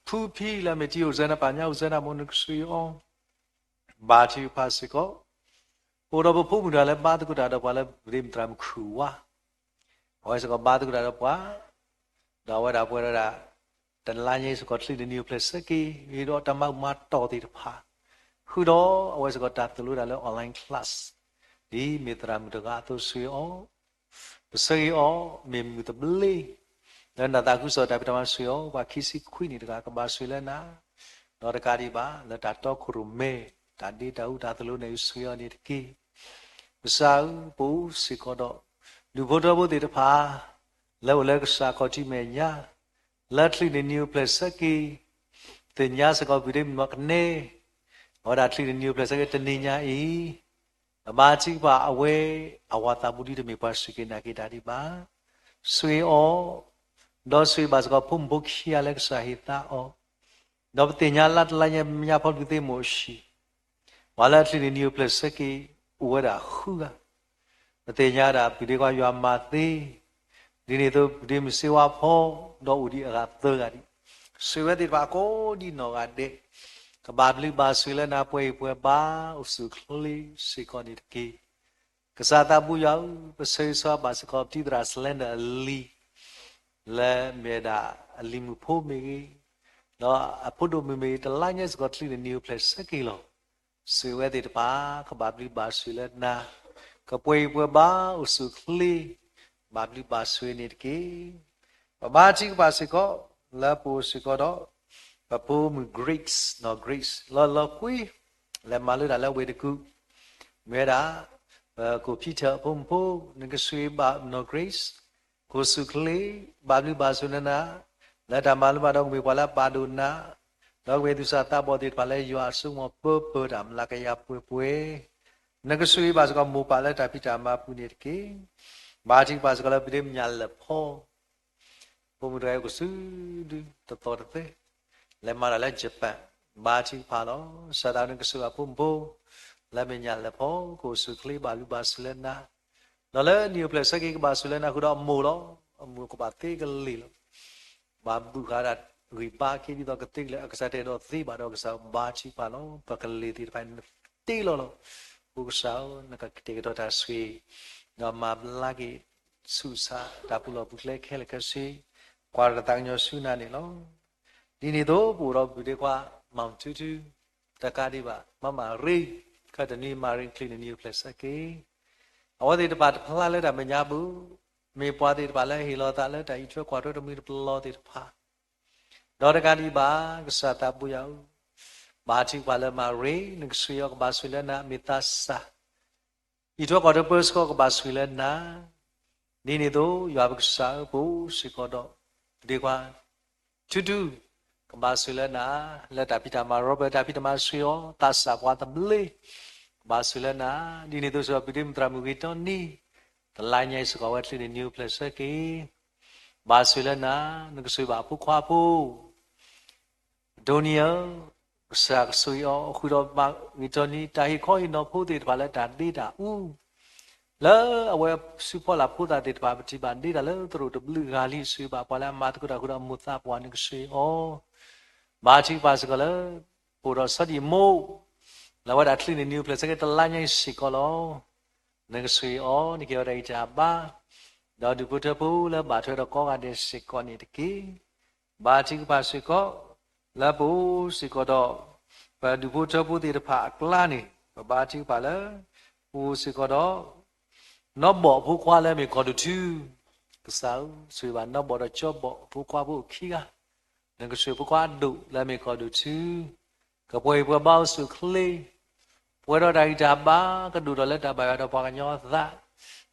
ဖုဖံလၢမ့ၢ်တံၤအိၣ်စၢၤနၤ ပၢ်ညါအိၣ်စၢၤနၤ မိၢ်နကဆိၣ်ဂ့ၤအီၤ ဘါထုကဖၣ်စ့ၢ်ကီး ပအိၣ်ဒီးပဖိမုၣ်တဂၤလၢဘါသကိးတၢ်ဒီးပှၤလၢပဒ့မုၣ်သရၣ်မုၣ်ခုၣ်ဝါ အဝဲစ့ၢ်ကီးဘါသကိးတၢ်ဒီးပှၤ ဒီးအဝဲဒၣ်ပှဲၤဒီးဒၣ် တလါညါအံၤစ့ၢ်ကီး ချံးန့ၢ်နံၤအိၣ်ဖျဲၣ်ဆၢက့ၤ ဒီးတၢ်မၤမၤတီၢ်သ့ၣ်တဖၣ် ဃုာ်ဒီးအဝဲစ့ၢ်ကီးတၢ်သိၣ်လိဒၣ်လၢ online class ဒ်မ့ၢ်သရၣ်မုၣ်တဂၤအသိးဆိၣ်ဂ့ၤအီၤ ပဆိၣ်ဂ့ၤအီၤ မ့ၢ်မုၢ်သဘျ့ လၢနသးခုကစီၣ်တၢ်ဖံးတၢ်မၤဆိၣ်ဂ့ၤအီၤ ပှၤခံဆံခွံနံၣ်တဂၤကဘၣ်ဆိၣ်ဂ့ၤလၢနၤ ဒီးတကးဒံးဘၣ် လၢတၢ်တီခိၣ်ရိၣ်မဲ တၢ်ဒ့တၢ်အူတၢ်သိၣ်လိန့ၣ် ဆိၣ်ဂ့ၤအီၤန့ၣ်တက့ၢ်. ကစၢ်ဧၢ ပအိၣ်စ့ၢ်ကီးဒီး ဒူၣ်ဖိထၢဖိသ့ၣ်တဖၣ် လၢအိၣ်လၢကစၢ်ခီၣ်ထံးမဲာ်ညါ လၢချံးန့ၢ်နံၤအိၣ်ဖျဲၣ်ဆၢက့ၤ သ့ၣ်ညါစ့ၢ်ကီးပုၢ်ဒ့မုၣ်မီၤကနဲ အဝဲဒၣ်ချံးန့ၢ်နံၤအိၣ်ဖျဲၣ်ဆၢက့ၤတနံၤညါအံၤ ပဘါထုကဖၣ်အဝဲ အဝၤသးဘူးဒုတမ့ၢ်ပှၤစူၢ်က့ၤနာ်က့ၤတၢ်ဒံးဘၣ်. ဆိၣ်ဂ့ၤအီၤ ဒီးဆိၣ်ဂ့ၤဘၣ်စ့ၢ်ကီးဖိမုၣ်ဖိခံဂၤလၢကစၢ်ဟ့ၣ်သါအီၤ ဒီးပသ့ၣ်ညါလၢတလါညါ မ့ၢ်ညါဖီဒုးသ့ၣ်မိၢ်အဆံး ပှၤလၢအချံးန့ၢ်နံၤအိၣ်ဖျဲၣ်ဆၢက့ၤ အိၣ်ဝဲဒၣ်ဃုဂၤ ပသ့ၣ်ညါဒၣ် ပုၢ်ဒ့ခွါယွၤမၤသ့, ဒ်န့ၣ်အသိး ပုၢ်ဒ့မုၣ်စ့ဝါဖီ ဒီးအိၣ်ဒံးအဂၤသၢဂၤဒံး, ဆိၣ်ဂ့ၤဝဲသ့ၣ်တဖၣ်ကိးဒံးနီၢ်ဂၤဒဲး, ကဘၣ်ဘျုးဘၣ်ဆိၣ်လၢနၤ ပှဲၤအံၤပှဲၤဘါ အိၣ်ဆူၣ်အိၣ်ချ့စ့ၢ်ကီးန့ၣ်တက့ၢ်. ကစၢ်သးဘူးယွၤဧၢ, ပဆၢဂ့ၤဆၢဝါဘၣ်စ့ၢ်ကီး ပတံၤသရၣ် Slender အလံၤ, လၢမ့ၢ်ဝဲဒၣ်အလံၤမုၣ်ဖိမ့ၢ်ဂ့ၤ, ဒီးအဖိဒိၣ်မုၣ်မ့ၢ်ဂ့ၤ, တလါညါစ့ၢ်ကီး ချံးန့ၢ်နံၤအိၣ်ဖျဲၣ်ဆၢက့ၤလီၤ. ဆိၣ်ဂ့ၤဝဲသ့ၣ်တဖၣ် ကဘၣ်ဘျုးဘၣ်ဆိၣ်လၢနၤ, ကပှဲၤအံၤပှဲၤဘါ အိၣ်ဆူၣ်အိၣ်ချ့, ဘၣ်ဘျုးဘၣ်ဆိၣ်န့ၣ်တက့ၢ်. ပဘါထုကဖၣ်စ့ၢ်ကီး လၢပအိၣ်စ့ၢ်ကီးဒီး ပဖိမုၣ် Grace နီၢ် Grace လီၤလီၤကွံ လဲၤမၤလိတၢ်လၢဝ့ၢ်တကူၣ်, မ့ၢ်ဝဲဒၣ် ပ computer အဖိမုၣ်ဖိ, နကဆိၣ်ဂ့ၤဘၣ်နီၢ် Grace, ကအိၣ်ဆူၣ်အိၣ်ချ့, ဘၣ်ဘျုးဘၣ်ဆိၣ်လၢနၤ, လၢတၢ်မၤလိဘၣ်ဒီးကမ့ၢ်ပှၤလၢအပာ်ဒိၣ်နၤ, ဒီးကမ့ၢ်သူၣ်စၢ်သးဘီၣ်သ့ၣ်တဖၣ်လၢယွၤအစိကမီၤပၢပၢတၢ်မျးကယၤပှဲၤပှဲၤ, နကဆိၣ်ဂ့ၤဘၣ်စ့ၢ်ကီးမိၢ်ပၢ်လၢတၢ်ဖံးတၢ်မၤပူၤန့ၣ်တက့ၢ်. ဘါထုကဖၣ်စ့ၢ်ကီးလၢပဒ့မုၣ်ညၣ်လဲၢ်ဖီ ဖိမုၣ်တဂၤအံၤကစူၤဒုတသီတသဲ, လဲၤမၤတၢ်လၢ Japan, ဘါထုကဖၣ်လီၤ. ကစၢ်သးနကဆိၣ်ဂ့ၤအဖိမုၣ်ဖိ, လၢမ့ၢ်ညၣ်လဲၢ်ဖီ ကအိၣ်ဆူၣ်အိၣ်ချ့ဘၣ်ဘျုးဘၣ်ဆိၣ်လၢနၤ, ဒီးလၢနံၤအိၣ်ဖျဲၣ်ဆၢက့ၤကဘၣ်ဆိၣ်လၢနၤဃုာ်ဒီးအမိၢ်လီၤ. အမိၢ်ကဘၣ်သ့ကလ့ၢ်လီၤ. ဘၣ်ဘုၣ်ဃာ်ဒၣ်ဂံၢ်ဘါက့ၤဒ်သိးကသ့ကလ့ၢ် အကစၢ်တအဲၣ်ဒိးသ့ဘၣ်ဒီးကစၢ်ဘါထုကဖၣ်လီၤ. ပကလ့ၢ်သ့ၣ်တဖၣ်န့ၣ်နတ့လီၤလီၤ. အိၣ်ကစၢ်ဧၢ, နကကတဲာ်ကတီၤတၢ်ဆိၣ်ဂ့ၤ, ဒီးမၤဘျါက့ၤ ဆူးစးတၢ်ပူၤလီၢ်ပူၤကျဲခဲလၢာ်ခဲဆ့, ကွၢ်တၢ်သးကညီၤဆူနၤန့ၣ်လီၤ. ဒ်န့ၣ်အသိး ပအိၣ်ဒီးပုၢ်ဒ့ခွါ မၤထူထူ, တကးဒံးဘၣ် မၤမၤရ့, ခဲတနွံမၤရ့ချံးန့ၣ်နံၤအိၣ်ဖျဲၣ်ဆၢက့ၤ, အဝဲသ့ၣ်တဖၣ်တဖျါလၢတၢ်မဲာ်ညါပူၤ, မ့ၢ်ပှၤသ့ၣ်တဖၣ်လၢဟ့ၣ်လီၤသးလၢတၢ်အံးထွဲကွၢ်ထွဲတမှံၤတပလီၢ်သ့ၣ်တဖၣ် ဒီးတကးဒံးဘၣ် ကစၢ်သးဘိယွၤဧၢ, ဘါထုကဖၣ်လၢမၤရ့ နကဆိၣ်ဂ့ၤအီၤကဘၣ်ဆိၣ်လၢနၤ မ့ၢ်သးစၢ်, အံးထွဲကွၢ်ထွဲပၢဆှၢကဘၣ်ဆိၣ်လၢနၤ, ဒ်န့ၣ်အသိး ယွၤပကစၢ်ဧၢ ပအိၣ်စ့ၢ်ကီးဒီး ပုၢ်ဒ့ခွါ ထူထူ, ကဘၣ်ဆိၣ်လၢနၤ, လၢတၢ်ဖံးတၢ်မၤ Robert တၢ်ဖံးတၢ်မၤဆိၣ်ဂ့ၤအီၤ သးစၢ်ပှၤသဘျ့, ကဘၣ်ဆိၣ်လၢနၤ, ဒ်န့ၣ်အသိးစ့ၢ်ကီး ပုၢ်ဒ့မုၣ်သရၣ်မုၣ်ဂ့ၤတီနံ, တလါညါအံၤစ့ၢ်ကီး အဝဲချံးန့ၢ်နံၤအိၣ်ဖျဲၣ်ဆၢက့ၤ, ဘၣ်ဆိၣ်လၢနၤ, နကဆိၣ်ဂ့ၤဘၣ်အဖိခွါဖိ ဒိနံဧၢ, ကစၢ်ကဆိၣ်ဂ့ၤအီၤ ဃုာ်ဒီးမၤဂ့ၤတီနံ တၢ်ဟ့ၣ်ခီဟ့ၣ်နီၤဖိသ့ၣ်တဖၣ်လၢတၢ်ဒ့တၢ်အူ, လၢအဝဲစုဖီလာ်ဖိသၣ်သ့ၣ်တဖၣ် ပထံၣ်ဘၣ်ဒ့တၢ်လၢသရိာ်တဘျုးဂၤလံ ဆိၣ်ဂ့ၤဘၣ်ပှၤလၢအမၤသကိးတၢ်ဃုာ်ဒီးအမိၢ်သးပှၢ် နကဆိၣ်ဂ့ၤအီၤ, ဘါထုကဖၣ်စ့ၢ်ကီးလၢ ပအိၣ်ဒီးဆီဒံၣ်မိၢ်, လၢအဝဲဒၣ်ချံးန့ၢ်နံၤအိၣ်ဖျဲၣ်ဆၢက့ၤတလါညါအံၤစ့ၢ်ကီးလီၤ. နကဆိၣ်ဂ့ၤအီၤ နကဟ့ၣ်ဝဲဒၣ်ဂံၢ်တၢ်ဘါ, ဒီးဒူၣ်ဖိထၢဖိလၢဘၣ်ထွဲဒီးကိးဂၤဒဲးစ့ၢ်ကီးန့ၣ်တက့ၢ်. ဘါထုကဖၣ်စ့ၢ်ကီး လၢပအိၣ်စ့ၢ်ကီးဒီး ပဒူၣ်ဖိထၢဖိသ့ၣ်တဖၣ်အကျါန့ၣ် ပဘါထုကဖၣ်လၢ ပအိၣ်စ့ၢ်ကီးဒီး နီၢ်ဘီၣ်အဖိခွါလၢအမ့ၢ်ကီၢ်ဒိၣ်ထူ, ကစၢ်ဧၢ, ဆိၣ်ဂ့ၤဘၣ်နီၢ်ဘီၣ်ဒီးကၠီဘီၣ်အဖိခွါဖိခံဂၤ, နကဆိၣ်ဂ့ၤဖိခွါအဒိၣ်လၢအမ့ၢ်ကီၢ်ဒိၣ်ထူ, ကပှဲၤဟံၣ်ပှဲၤဘါအိၣ်ဆူၣ်အိၣ်ချ့, ပှဲၤဒီးတၢ်ဂံၢ်တၢ်ဘါ ကဒိၣ်ထီၣ်လၢတၢ်ဘၣ်ယွၤဒီးပှၤကညီအသး,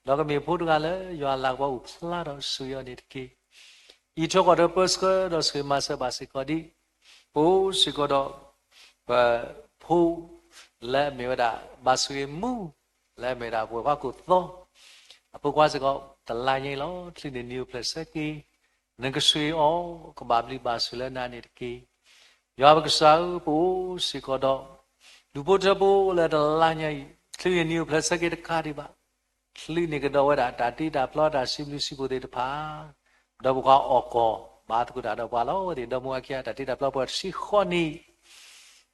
ဒီးကမ့ၢ်ဖိတဂၤလၢယွၤအလၤကပီၤအိၣ်ဖျါထီၣ်ဆိၣ်ဂ့ၤအီၤန့ၣ်တက့ၢ်. အံးထွဲကွၢ်ထွဲပၢဆှၢဒီးဆိၣ်ဂ့ၤမၤစၢၤဘၣ်စ့ၢ်ကီးဒံး ပအိၣ်စ့ၢ်ကီးဒီး ပဖိ လၢအမ့ၢ်ဝဲဒၣ် ဘၣ်ဆိၣ်ဂ့ၤမူ လၢအမ့ၢ်ဒၣ်ပဝဲၢ်ခွါကိၣ်သီ အဖိခွါစ့ၢ်ကီး တလါညါအံၤလီၤ. ချုးန့ၣ်နံၤအိၣ်ဖျဲၣ်ဆၢက့ၤ နကဆိၣ်ဂ့ၤအီၤ ကဘၣ်ဘျုးဘၣ်ဆိၣ်လၢနၤန့ၣ်တက့ၢ်. ယွၤပကစၢ်ဧၢ, ပအိၣ်စ့ၢ်ကီးဒီး ဒူၣ်ဖိထၢဖိလၢတလါညါအံၤ ချုးန့ၣ်နံၤအိၣ်ဖျဲၣ်ဆၢက့ၤတကးဒံးဘၣ် ချုးန့ၣ်ကဒီးဝဲဒၣ်တၢ်တ့တၢ်ဖျီတၢ်စံးဘျုးစံးဖှိၣ်သ့ၣ်တဖၣ်, ဒီးပကွၢ်အီၣ်ကီၢ်ဘါသကိးတၢ်ဒီးပှၤလီၤ. အဝဲသ့ၣ်ဒီမါဝၤခံဂၤ တၢ်တ့တၢ်ဖျီပှဲၤတဆံဃိးနံၣ်,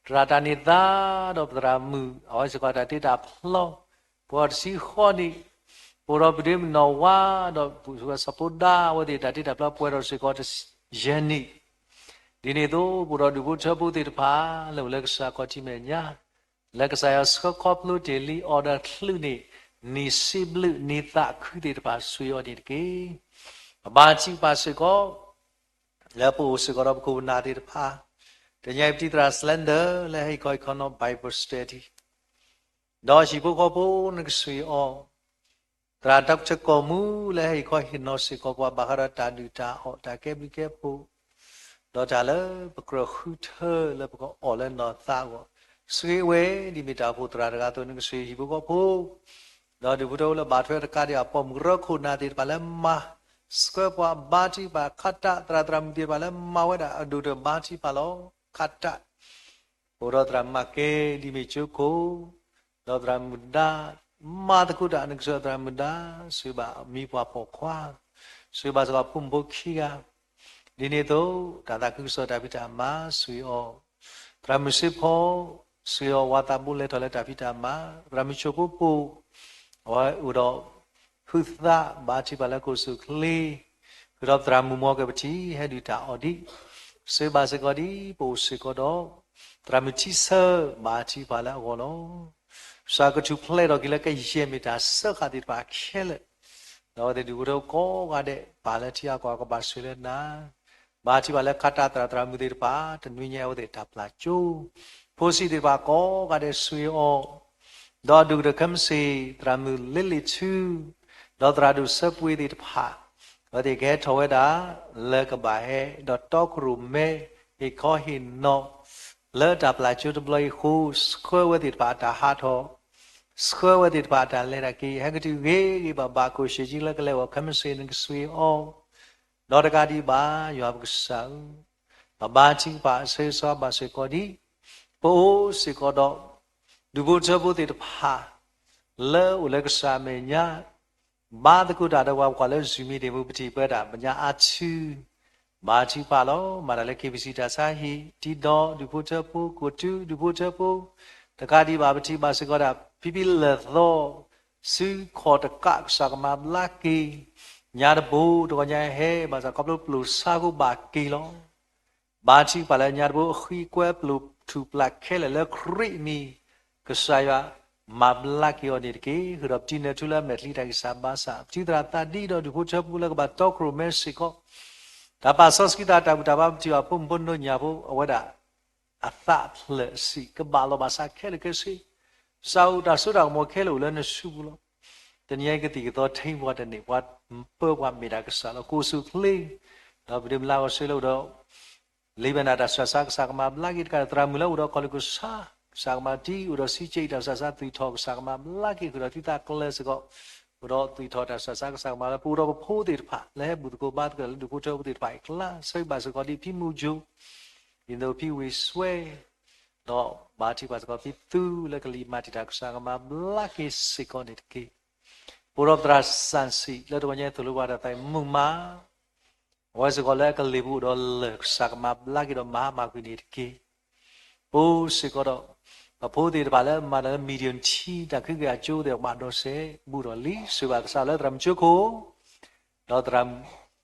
သရၣ်တၢ်န့ၢ်သါဒီးပသရၣ်မုၣ် အဝဲစ့ၢ်ကီးတၢ်တ့တၢ်ဖျီ ပှဲၤတဆံဃိးနံၣ်, ပအိၣ်ဒီးပဒ့မုၣ်နီၢ်ဝါ ဒီးပစီၤဖိဒါ အဝဲသ့ၣ်တၢ်တ့တၢ်ဖျီပှဲၤဒီးစ့ၢ်ကီးယဲၢ်နံၣ်, ဒ်န့ၣ်အသိး ပအိၣ်ဒီးဒူၣ်ဖိထၢဖိသ့ၣ်တဖၣ် လၢအိၣ်လၢကစၢ်ခီၣ်ထံးမဲာ်ညါ လၢကစၢ်ယွၤဆှၢခီဖျိတ့ၢ်လံအီၤဒီးချုးန့ၣ် နံၤစံးဘျုးနံၤသးခုသ့ၣ်တဖၣ် ဆိၣ်ဂ့ၤအီၤန့ၣ်တက့ၢ်. ပဘါထုကဖၣ်စ့ၢ်ကီး လၢပအိၣ်စ့ၢ်ကီးဒီးပခိၣ်ပနၢ်သ့ၣ်တဖၣ်, တနံၤအံၤပတံၤသရၣ် Slender လၢဟဲဟ့ၣ်ခီဟ့ၣ်နီၤ Bible study ဒီးဟံၣ်ဖိဃီဖိ နကဆိၣ်ဂ့ၤအီၤ, သရၣ် Doctor ကီၢ်မူ လၢဟဲဟ့ၣ်ခီဟ့ၣ်နီၤစ့ၢ်ကီးပှၤ ဘၣ်ဃးဒီးတၢ်ဒုၣ်တၢ်အီၣ် တၢ်ကဲဘျုးကဲဖှိၣ် ဒီးတၢ်လၢပကြၢးဃုထၢလၢပကအီၣ်လၢနီၢ်သးအဂီၢ်, ဆိၣ်ဂ့ၤဝဲ ဒ်မ့ၢ်တၢ်အိၣ်ဖှိၣ်သရၣ်တဂၤအသိး နကဆိၣ်ဂ့ၤဟံၣ်ဖိဃီဖိ ဒီးဒူၣ်ဖိထၢဖိလၢဘၣ်ထွဲတကးဒံးဘၣ် ပိာ်မုၣ်ကရၢခိၣ်နၢ်သ့ၣ်တဖၣ်လၢမၤဆှၢပှၤ ဘါထုကဖၣ်ခါတၢ် သရၣ်သရၣ်မုၣ်သ့ၣ်တဖၣ်လၢမၤဝဲဒၣ်အဒိၣ်တဘါထုကဖၣ်လီၤ. ခါတၢ် အိၣ်ဒီးသရၣ်မၤကဲ ဒ်မ့ၢ်ကၠိခိၣ်, ဒီးသရၣ်မုၣ်ဒါ မၤသကိးတၢ် နကဆိၣ်ဂ့ၤသရၣ်မုၣ်ဒါ ဆိၣ်ဂ့ၤဘၣ်မံပှၤပိာ်ခွါ, ဆိၣ်ဂ့ၤဘၣ်စ့ၢ်ကီးဖိမုၣ်ဖိခံဂၤ, ဒ်န့ၣ်အသိး တၢ်သးခုကစီၣ်တၢ်ဖံးတၢ်မၤ ဆိၣ်ဂ့ၤအီၤ, သရၣ်မုၣ်စ့ဖီ ဆိၣ်ဂ့ၤအီၤ ဝၤသးဘိလဲၤထီၣ်လၢတၢ်ဖံးတၢ်မၤ, သရၣ်မုၣ်ဆိၣ်ဖိပိာ် အဝဲအိၣ်ဒီး ဟုသး ဘါထုကဖၣ်လၢကအိၣ်ဆူၣ်အိၣ်ချ့, ဃုာ်ဒီးသရၣ်မုၣ်မီၤကပထံ ဟဲဒုၣ်တၢ်အီၣ်ဒံး, ဆိၣ်ဂ့ၤဘၣ်စ့ၢ်ကီးဒ်ပအိၣ်စ့ၢ်ကီးဒီး သရၣ်မုၣ်ထံဆၢ ဘါထုကဖၣ်လၢအဂီၢ်လီၤ. ကစၢ်ကထူၣ်ဖျဲးထီၣ်က့ၤလၢကယဲၢ်မ့ၢ်တၢ်စၢဃာ်သ့ၣ်တဖၣ်ခဲလၢာ်, ဒီးအဝဲသ့ၣ်ဒူၣ်ဖိထၢဖိကိးဂၤဒဲး ပာ်လၢထံအကီၢ် ကဘၣ်ဆိၣ်ဂ့ၤလၢနၤ, ဘါထုကဖၣ်လၢခါတၢ်သရၣ်သရၣ်မုၣ်သ့ၣ်တဖၣ် တနွံညါအဝဲသ့ၣ်တၢ်ပျၢ်ကၠိ, ဖိဆံးသ့ၣ်တဖၣ်ကိးဂၤဒဲး ဆိၣ်ဂ့ၤအီၤ ဒီးဒူၣ်ကတၢၢ်ခဲမုၢ်ဆ့ၣ် သရၣ်မုၣ်လ့လ့ၣ်ထူ, ဒီးသရၣ်ဒိၣ်ဆၢပှ့ၤသ့ၣ်တဖၣ်, အဝဲသ့ၣ်ကဟဲထီၣ်ဝဲဒၣ် လၢကဘၣ်ဟဲဒီးတီခိၣ်ရိၣ်မဲ ဟ့ၣ်ခီဟ့ၣ်နီၤ လၢတၢ်ပျၢ်ကၠိတဘျီအံၤအဃိ, ဆှၢဝဲသ့ၣ်တဖၣ်အတၢ်ဟးထီၣ်, ဆှၢဝဲသ့ၣ်တဖၣ်အတၢ်လဲၤတၢ်က့ၤ ဟဲက့ၤတုၤဂ့ၤဂ့ၤဘၣ်ဘၣ် ကိၣ်ရှ့ၣ်ကၠံလၢကလဲၤအဂီၢ် ခဲမုၢ်ဆ့ၣ် နကဆိၣ်ဂ့ၤအီၤ ဒီးတကးဒံးဘၣ် ယွၤပကစၢ်ဧၢ, ပဘါထုကဖၣ်ဆၢဂ့ၤဆၢဝါဘၣ်စ့ၢ်ကီးဒံး, ပအိၣ်စ့ၢ်ကီးဒီး ဒူၣ်ဖိထၢဖိသ့ၣ်တဖၣ် လၢအိၣ်လၢကစၢ်အမဲာ်ညါ, ဘါသကိးတၢ်ဒီးပှၤ ပကွၢ်လၢ Zoom meeting ပူၤ ပထံၣ်ပှဲၤတၢ် ပညါအါထူ ဘါထုကဖၣ်လီၤ. မၤတၢ်လၢ K B C တၢ်ဆါဟံၣ် တံၤဒီးဒူၣ်ဖိထၢဖိ ကိးတုဒူၣ်ဖိထၢဖိ တကးဒံးဘၣ် ပထံၣ်ဘၣ်စ့ၢ်ကီးဒၣ် ဖံဖံလၢၢ်သီ စုခီၣ်တကး ကစၢ်ကမၤဘျါက့ၤ ညါတဘိ တဂီၤညါဟဲ ဘၣ်ဆၣ်ခီဖျိပျိၢ်ဆါအဃိဘၣ်က့ၤလီၤ. ဘါထုကဖၣ်လၢညါတဘိ အဃံကွဲပျိၢ်ထူၣ်ပျၢ်ခဲလၢာ်လၢခရံာ်အမံၤ ကစၢ်ယွၤမၤဘျါက့ၤအီၤန့ၣ်တက့ၢ်. ဃုာ်ဒီးပတံၤနၢၤထူလၢအမဲာ်ချံတၢ်ဂံၢ်စၢ်ဘါစၢ် ပတံၤသရၣ်သးဒံဒီးဒူၣ်ဖိထၢဖိလၢကဘၣ်တီခိၣ်ရိၣ်မဲစ့ၢ်ကီး တၢ်ပာ်စီဆှံသးတၢ်ဘူၣ်တၢ်ဘါ ပထံၣ်ဘၣ်ဖိမုၣ်ဖိနီၢ်ညၣ်ဖိ အဝဲဒၣ် အသးဖျၢၣ်အဆံး ကဘၣ်လီၤဘၣ်စးခဲလၢာ်ခဲဆ့, ကစၢ်အိၣ်တၢ်စိတၢ်ကမီၤခဲလၢာ်အိၣ်လၢနစုပူၤလီၤ. တနံၤအံၤကသံၣ်ကသီ ထိၣ်ပှၤတန့ၢ် ပှၤပၢပှၤမ့ၢ်ဒၣ်ကစၢ်လီၤ. ကိၣ်ဆူၣ်ချ့ ဒီးပဒုးမလါဂီၤစ့လၢအိၣ်ဒီး လံာ်ဘဲနၣ်တၢ်ဆူးတၢ်ဆါ ကစၢ်ကမၤဘျါက့ၤတကး သရၣ်မုၣ်လၢအိၣ်ဒီးကီၢ်လူၢ်ကစၢ် ကစၢ်ကမၤတံၤ အိၣ်ဒီးစံက့တၢ်ဆူးတၢ်ဆါ သွံၣ်ထီၣ် ကစၢ်ကမၤဘျါက့ၤ ဃုာ်ဒီးသုသးကျၢၤစ့ၢ်ကီး အိၣ်ဒီးသွံၣ်ထီၣ်တၢ်ဆူးတၢ်ဆါ ကစၢ်ကမၤလၢ ပအိၣ်ဒီးပဖိသ့ၣ်တဖၣ် လၢဟဲဘူၣ်သကိးဘါသကိးလၢဒူၣ်ဖိထၢဖိသ့ၣ်တဖၣ်အံၤအကျါ ဆၢဂ့ၤဘၣ်စ့ၢ်ကီးဒ်ဖံမူကၠိ ဒ်သိးဖံဝ့ၢ်စွဲ ဒီးဘါထုကဖၣ်စ့ၢ်ကီးဖံသူလၢကလံၤမၤတံာ်တာ် ကစၢ်ကမၤဘျါက့ၤစ့ၢ်ကီးန့ၣ်တက့ၢ်. ပအိၣ်ဒီးပသရၣ်စၣ်စံၣ် လၢတဂီၤညါအံၤသိၣ်လိပှၤတၢ်သးမုာ်မး အဝဲစ့ၢ်ကီးလၢအကလံၤပူၤအိၣ်ဒီးလၢၢ် ကစၢ်ကမၤဘျါက့ၤဒီးမၤဟါမၢ်ကွံာ်န့ၣ်တက့ၢ်. ပအိၣ်စ့ၢ်ကီးဒီး ပဖိသ့ၣ်တဖၣ်လၢမၤတၢ်လၢ Medium Team တၢ်ခုက့ၤအကၠိသ့ၣ် ကဘၣ်ဒီးစဲး ဘူးဒီးလံ ဆိၣ်ဂ့ၤဘၣ်ကစၢ်လၢသရၣ်မုၣ်ကၠိခိၣ် ဒီးသရၣ်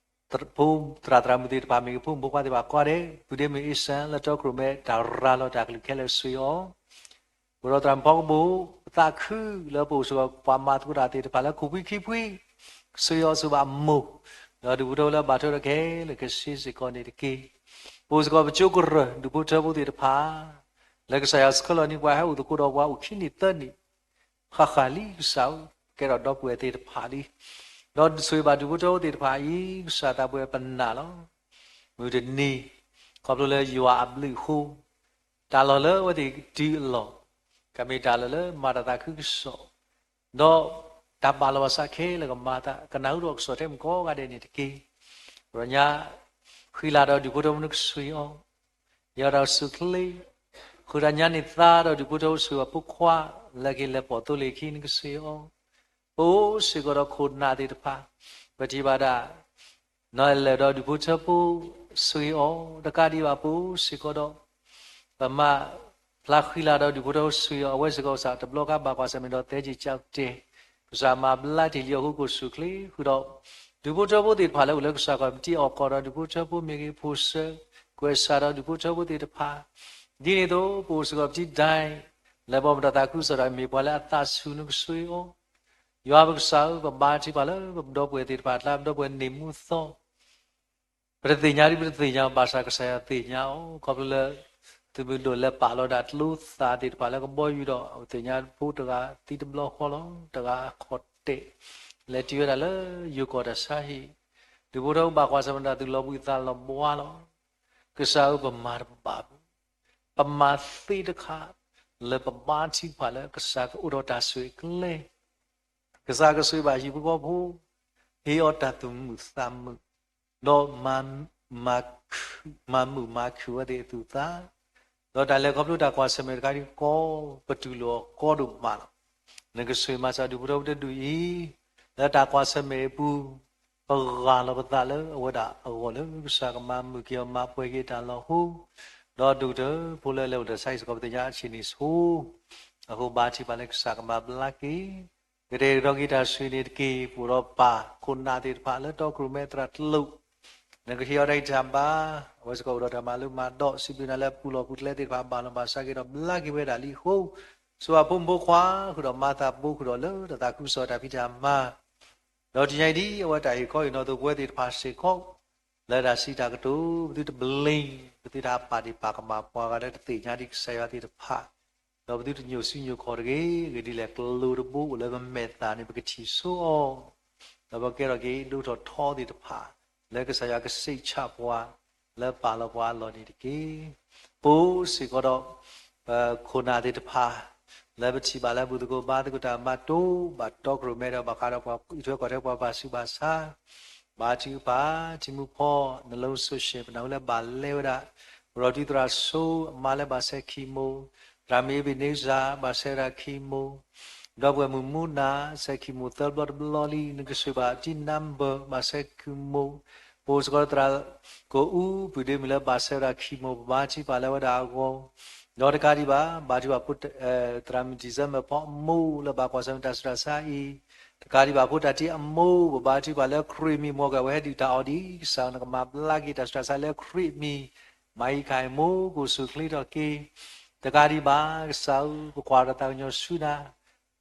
ဖိ သရၣ်သရၣ်မုၣ်သ့ၣ်တဖၣ် မ့ၢ်ဂ့ၤ ဖိမုၣ်ဖိခွါသ့ၣ်တဖၣ်ကိးဂၤဒဲး ပုၢ်ဒ့မုၣ်အ့စၢၣ် လၢတီခိၣ်ရိၣ်မဲ တၢ်ရၤလီၤတၢ်ကလုၢ်ခဲလၢာ်ဆိၣ်ဂ့ၤအီၤ ပအိၣ်ဒီးသရၣ်မုၣ်ဖီကဘိၣ် ပသးခုလၢပအိၣ်စ့ၢ်ကီး ပှၤမၤသကိးတၢ်သ့ၣ်တဖၣ်လၢခိၣ်ဖှံခံဖှံ ဆိၣ်ဂ့ၤအီၤဆိၣ်ဂ့ၤဘၣ်အမိၢ် ဒီးဒူၣ်ဖိထၢဖိလၢဘၣ်ထွဲဒီးခဲလၢာ်ခဲဆ့စ့ၢ်ကီးန့ၣ်တက့ၢ်. ပအိၣ်စ့ၢ်ကီးပကၠိကရၢၢ် ဒူၣ်ဖိထၢဖိသ့ၣ်တဖၣ် လၢကစၢ်ယွၤဆှၢလီၤန့ၢ်ပှၤဟဲအိၣ်သကိးဒီးပှၤအိၣ်ခံနံၣ်သၢနံၣ်, ဃၣ်ဃၣ်လံကစၢ်ဧၢ, ကဲထီၣ်ဒီပုၢ်ဝဲၢ်သ့ၣ်တဖၣ်လံ. ဒီးဆိၣ်ဂ့ၤဘၣ်ဒူၣ်ဖိထၢဖိသ့ၣ်တဖၣ်အံၤ ကစၢ်သးပှဲၤပနာ်လီၤ. မုၢ်တနံၤ ခီဖျိလၢယွၤအဘျုးအဃိ တၢ်လီၢ်လၢအဝဲသ့ၣ်တုၤအလီၢ် ကမ့ၢ်တၢ်လီၢ်လၢမၤတၢ်သးခုကစီၣ်, ဒီးတၢ်ပာ်လီၤဘၣ်စးခဲလၢာ်ကမၤအသး ကနၢ်ဟူထီၣ်ကစီၣ်ထဲမုၢ်ကိးဂၤဒဲးန့ၣ်တက့ၢ်. ပှၤညါ ဃံလၤဒီးဒူၣ်ဖိထၢဖိနကဆိၣ်ဂ့ၤအီၤ, ယဲဒီးစူၢ်ချ့, ဃုာ်တၢ်ညါန့ၣ်သါဒီးဒူၣ်ဖိထၢဖိဆိၣ်ဂ့ၤအဖိခွါ လၢကဟ့ၣ်လီၤပိာ်သိလ့ၣ်ခံနကဆိၣ်ဂ့ၤအီၤ, ပအိၣ်စ့ၢ်ကီးဒီးခိၣ်နၢ်သ့ၣ်တဖၣ် ပထံၣ်ဘၣ်ဒၣ် နီၢ်အဲၣ်လၢၣ်ဒီးဒူၣ်ဖိထၢဖိဆိၣ်ဂ့ၤအီၤ, တကးဒံးဘၣ်ပအိၣ်စ့ၢ်ကီးဒီး ပမၤဖျါဃံလၤဒီးဒူၣ်ဖိထၢဖိဆိၣ်ဂ့ၤအီၤ, အဝဲစ့ၢ်ကီးကစၢ်တဘျီခါဘၣ်ကွၢ်ဆၢၣ်မဲာ်ဒီးသဲက့ၤကၠီတဲာ်, ကစၢ်မၤဘျါတ့ၢ်လံအဃိကအိၣ်ဆူၣ်ချ့ဃုာ်ဒီး ဒူၣ်ဖိထၢဖိသ့ၣ်တဖၣ်လၢအိၣ်လၢကစၢ်ခီၣ်မံၤတံၢ်အီၣ်ကီၢ်ဒီးဒူၣ်ဖိထၢဖိမ့ၢ်ဂ့ၤ ဖိစၢၤ ကွဲးစၢ်ဒီးဒူၣ်ဖိထၢဖိသ့ၣ်တဖၣ်, ဒ်န့ၣ်အသိး ပအိၣ်စ့ၢ်ကီးပထံၣ်ဒၣ် လၢပမၤတၢ်သးခုကစီၣ်ဒီးမ့ၢ်ပှၤလၢအသးဆူၣ်နကဆိၣ်ဂ့ၤအီၤ, ယွၤပကစၢ်ဧၢ, ပဘါထုကဖၣ်လၢပဒီပုၢ်ဝဲၢ်သ့ၣ်တဖၣ်အကျါ ပဒီပုၢ်ဝဲၢ်န့ၢ်မူသီ ပတသ့ၣ်ညါဒ်ပတသ့ၣ်ညါ ဘၣ်ဆၣ်ကစၢ်ယွၤသ့ၣ်ညါအီၤ, ခီဖျိလၢ သုးမုၢ်ဒိၣ်လဲၤပာ်လီၤဒၣ်ကျိသၣ်သ့ၣ်တဖၣ်လၢကဘီယူၤဒီး သ့ၣ်ညါဖိတဂၤသံတဘျီဃီလီၤ, တဂၤခီၣ်တဲာ်, လဲၤတုၤဝဲဒၣ်လၢယိၤကီၢ်တၢ်ဆါဟံၣ်, ဒူၣ်ဖိထၢဖိဘၣ်ကွၢ်ဆၢၣ်မဲာ်ဒီးသုးလီၤဘှံးသးလီၤဘှါလီၤ. ကစၢ်ဧၢ ပမၤတဘၣ်ဘၣ်, ပမၤသ့တခါ လၢပဘါထုကဖၣ်လၢကစၢ်ကအိၣ်ဒီးတၢ်ဆိၣ်ဂ့ၤကျဲ ကစၢ်ကဆိၣ်ဂ့ၤဘၣ်ဟံၣ်ဖိဃီဖိ, ဟ့ၣ်အီၤတၢ်သူၣ်မုာ်သးမုာ်, ဒီးမၤမုာ်မၤခုၣ်ဝဲသ့ၣ်အသူၣ်အသး, ဒီးတၢ်လဲၤခီဖျိတၢ်ကွၢ်ဆၢၣ်မဲာ်တခါဒ်ကီ ပတူၢ်လိာ်အီၤကီဒိၣ်မးလီၤ. နကဆိၣ်ဂ့ၤမၤစၢၤဒူၣ်ဖိထၢဖိတဒူၣ်အံၤ, လၢတၢ်ကွၢ်ဆၢၣ်မဲာ်အပူၤ ပဂၢ်လီၤပသးလၢအဝဲဒၣ်အဂီၢ်လၢကစၢ်ကမၤမုာ်က့ၤအီၤ မၤပှဲၤက့ၤတၢ်လီၤဟိ ဒီးဒူၣ်ဖိထၢဖိလၢအလဲၤအိၣ်တၢ်ဆါဟံၣ်စ့ၢ်ကီး ပသ့ၣ်ညါအဆံးန့ၣ်ဆိ, အဃိဘါထုကဖၣ်လၢကစၢ်ကမၤဘျါက့ၤ, ကတဲာ်ကတီၤက့ၤတၢ်ဆိၣ်ဂ့ၤန့ၣ်တက့ၢ်. ပအိၣ်ဒီးပၢ်ခိၣ်နၢ်သ့ၣ်တဖၣ်လၢတီခိၣ်ရိၣ်မဲသရၣ်တလိၣ်, နကဟ့ၣ်အီၤတၢ်ဂံၢ်တၢ်ဘါ, အဝဲစ့ၢ်ကီးအိၣ်ဒီးတၢ်မၤလိမၤဒိး စံးဘျုးနၤလၢပူၤလီၢ်ပူၤကျဲသ့ၣ်တဖၣ် ဘၣ်လီၤဘၣ်စးက့ၤဒီးဘျါက့ၤဝဲဒၣ်လံအဃိ, ဆိၣ်ဂ့ၤဖိမုၣ်ဖိခွါဃုာ်ဒီးမၤသးဘိဃုာ်ဒီးလၢတၢ်သးခုကစီၣ်တၢ်ဖံးတၢ်မၤ ဒီးတနံၤအံၤဒ်အဝဲတၢ်ဟ့ၣ်ခီဟ့ၣ်နီၤသကိးဝဲသ့ၣ်တဖၣ်စ့ၢ်ကီး, လၢတၢ်စံးတၢ်ကတိၤ ပသုတဘျ့, ပသုတဟးပာ်ဒ့ၣ်ပာ်ကမၣ်ပှၤဂၤလၢတသ့ၣ်ညါဒံးကစၢ်ယွၤသ့ၣ်တဖၣ်, ဒီးပသုတညိၣ်စုညိၣ်ခီၣ်တဂ့ၤ, အဂ့ၢ်ဒ်လဲၣ်ကျိတဘိအိၣ်လၢပမဲာ်သၣ်န့ၣ် ပကထံၣ်ဆိအီၤ, ဒီးပကဲထီၣ်က့ၤဒိၣ်ထီၣ်ထီသ့ၣ်တဖၣ်, လၢကစၢ်ယွၤကစံးဆၣ်ပှၤ, လၢပာ်လီၤပှၤအလီၢ်န့ၣ်တက့ၢ်. ပအိၣ်စ့ၢ်ကီးဒီး ပခိၣ်နၢ်သ့ၣ်တဖၣ် လၢပထံၣ်ဘၣ်လၢဘူၣ်သကိးဘါသကိးတၢ်မၤတိၢ်ဘၣ်တီခိၣ်ရိၣ်မဲဒီး ဘၣ်ဃးဒီးပှၤအံးထွဲကွၢ်ထွဲပှၤဘၣ်ဆူးဘၣ်ဆါ, ဘါထုကဖၣ် ထံမူဖီ နလိၤစိၤၡ့ၣ် ပနၢ်ဟူလၢဘၣ်လဲဝဲဒၣ်, ပဒီပုၢ်သရၣ်စိ အမါလၢဘၣ်ဆဲးခံမိၢ်, သရၣ်မုၣ်အ့ဘ့ၣ်နံစၢ် ဘၣ်ဆဲးဝဲဒၣ်ခံမိၢ်, ဒီပုၢ်ဝဲၢ်မုၣ်မူနၢ် ဆဲးခံမိၢ်သၢဘျီတဘျီလံ, နကဆိၣ်ဂ့ၤဘၣ်တံၢ်နါဘၢၣ် ဘၣ်ဆဲးခံမိၢ်, ပအိၣ်စ့ၢ်ကီးသရၣ် ကိၣ်အူ ပုၢ်ဒ့မုၣ်လၢဘၣ်ဆဲးဝဲဒၣ်ခံမိၢ် ပဘါထုကဖၣ်လၢဝဲဒၣ်အဂီၢ်, ဒီးတကးဒံးဘၣ် ဘါထုကဖၣ်ဖိ သရၣ်မုၣ် December ဖီအမိၢ်လၢဘၣ်ကွၢ်ဆၢၣ်မဲာ်တၢ်ဆူးတၢ်ဆါအံၤ, တကးဒံးဘၣ်ဖိတၢ်တံၢ်အမိၢ် ပဘါထုကဖၣ်လၢခရံာ်မံၤ မ်ကဝဲဟဲဒုၣ်တၢ်အီၣ်ဒံး ကစၢ်နကမၤဘျါက့ၤတၢ်ဆူးတၢ်ဆါလၢခရံာ်မံၤ, မၤဟံးခါအံၤမိၢ် ကအိၣ်ဆူၣ်ချ့ထီၣ်က့ၤ, တကးဒံးဘၣ် ကစၢ်ဧၢ ပကွၢ်ဒီးတၢ်ကညီၤဆူနၤ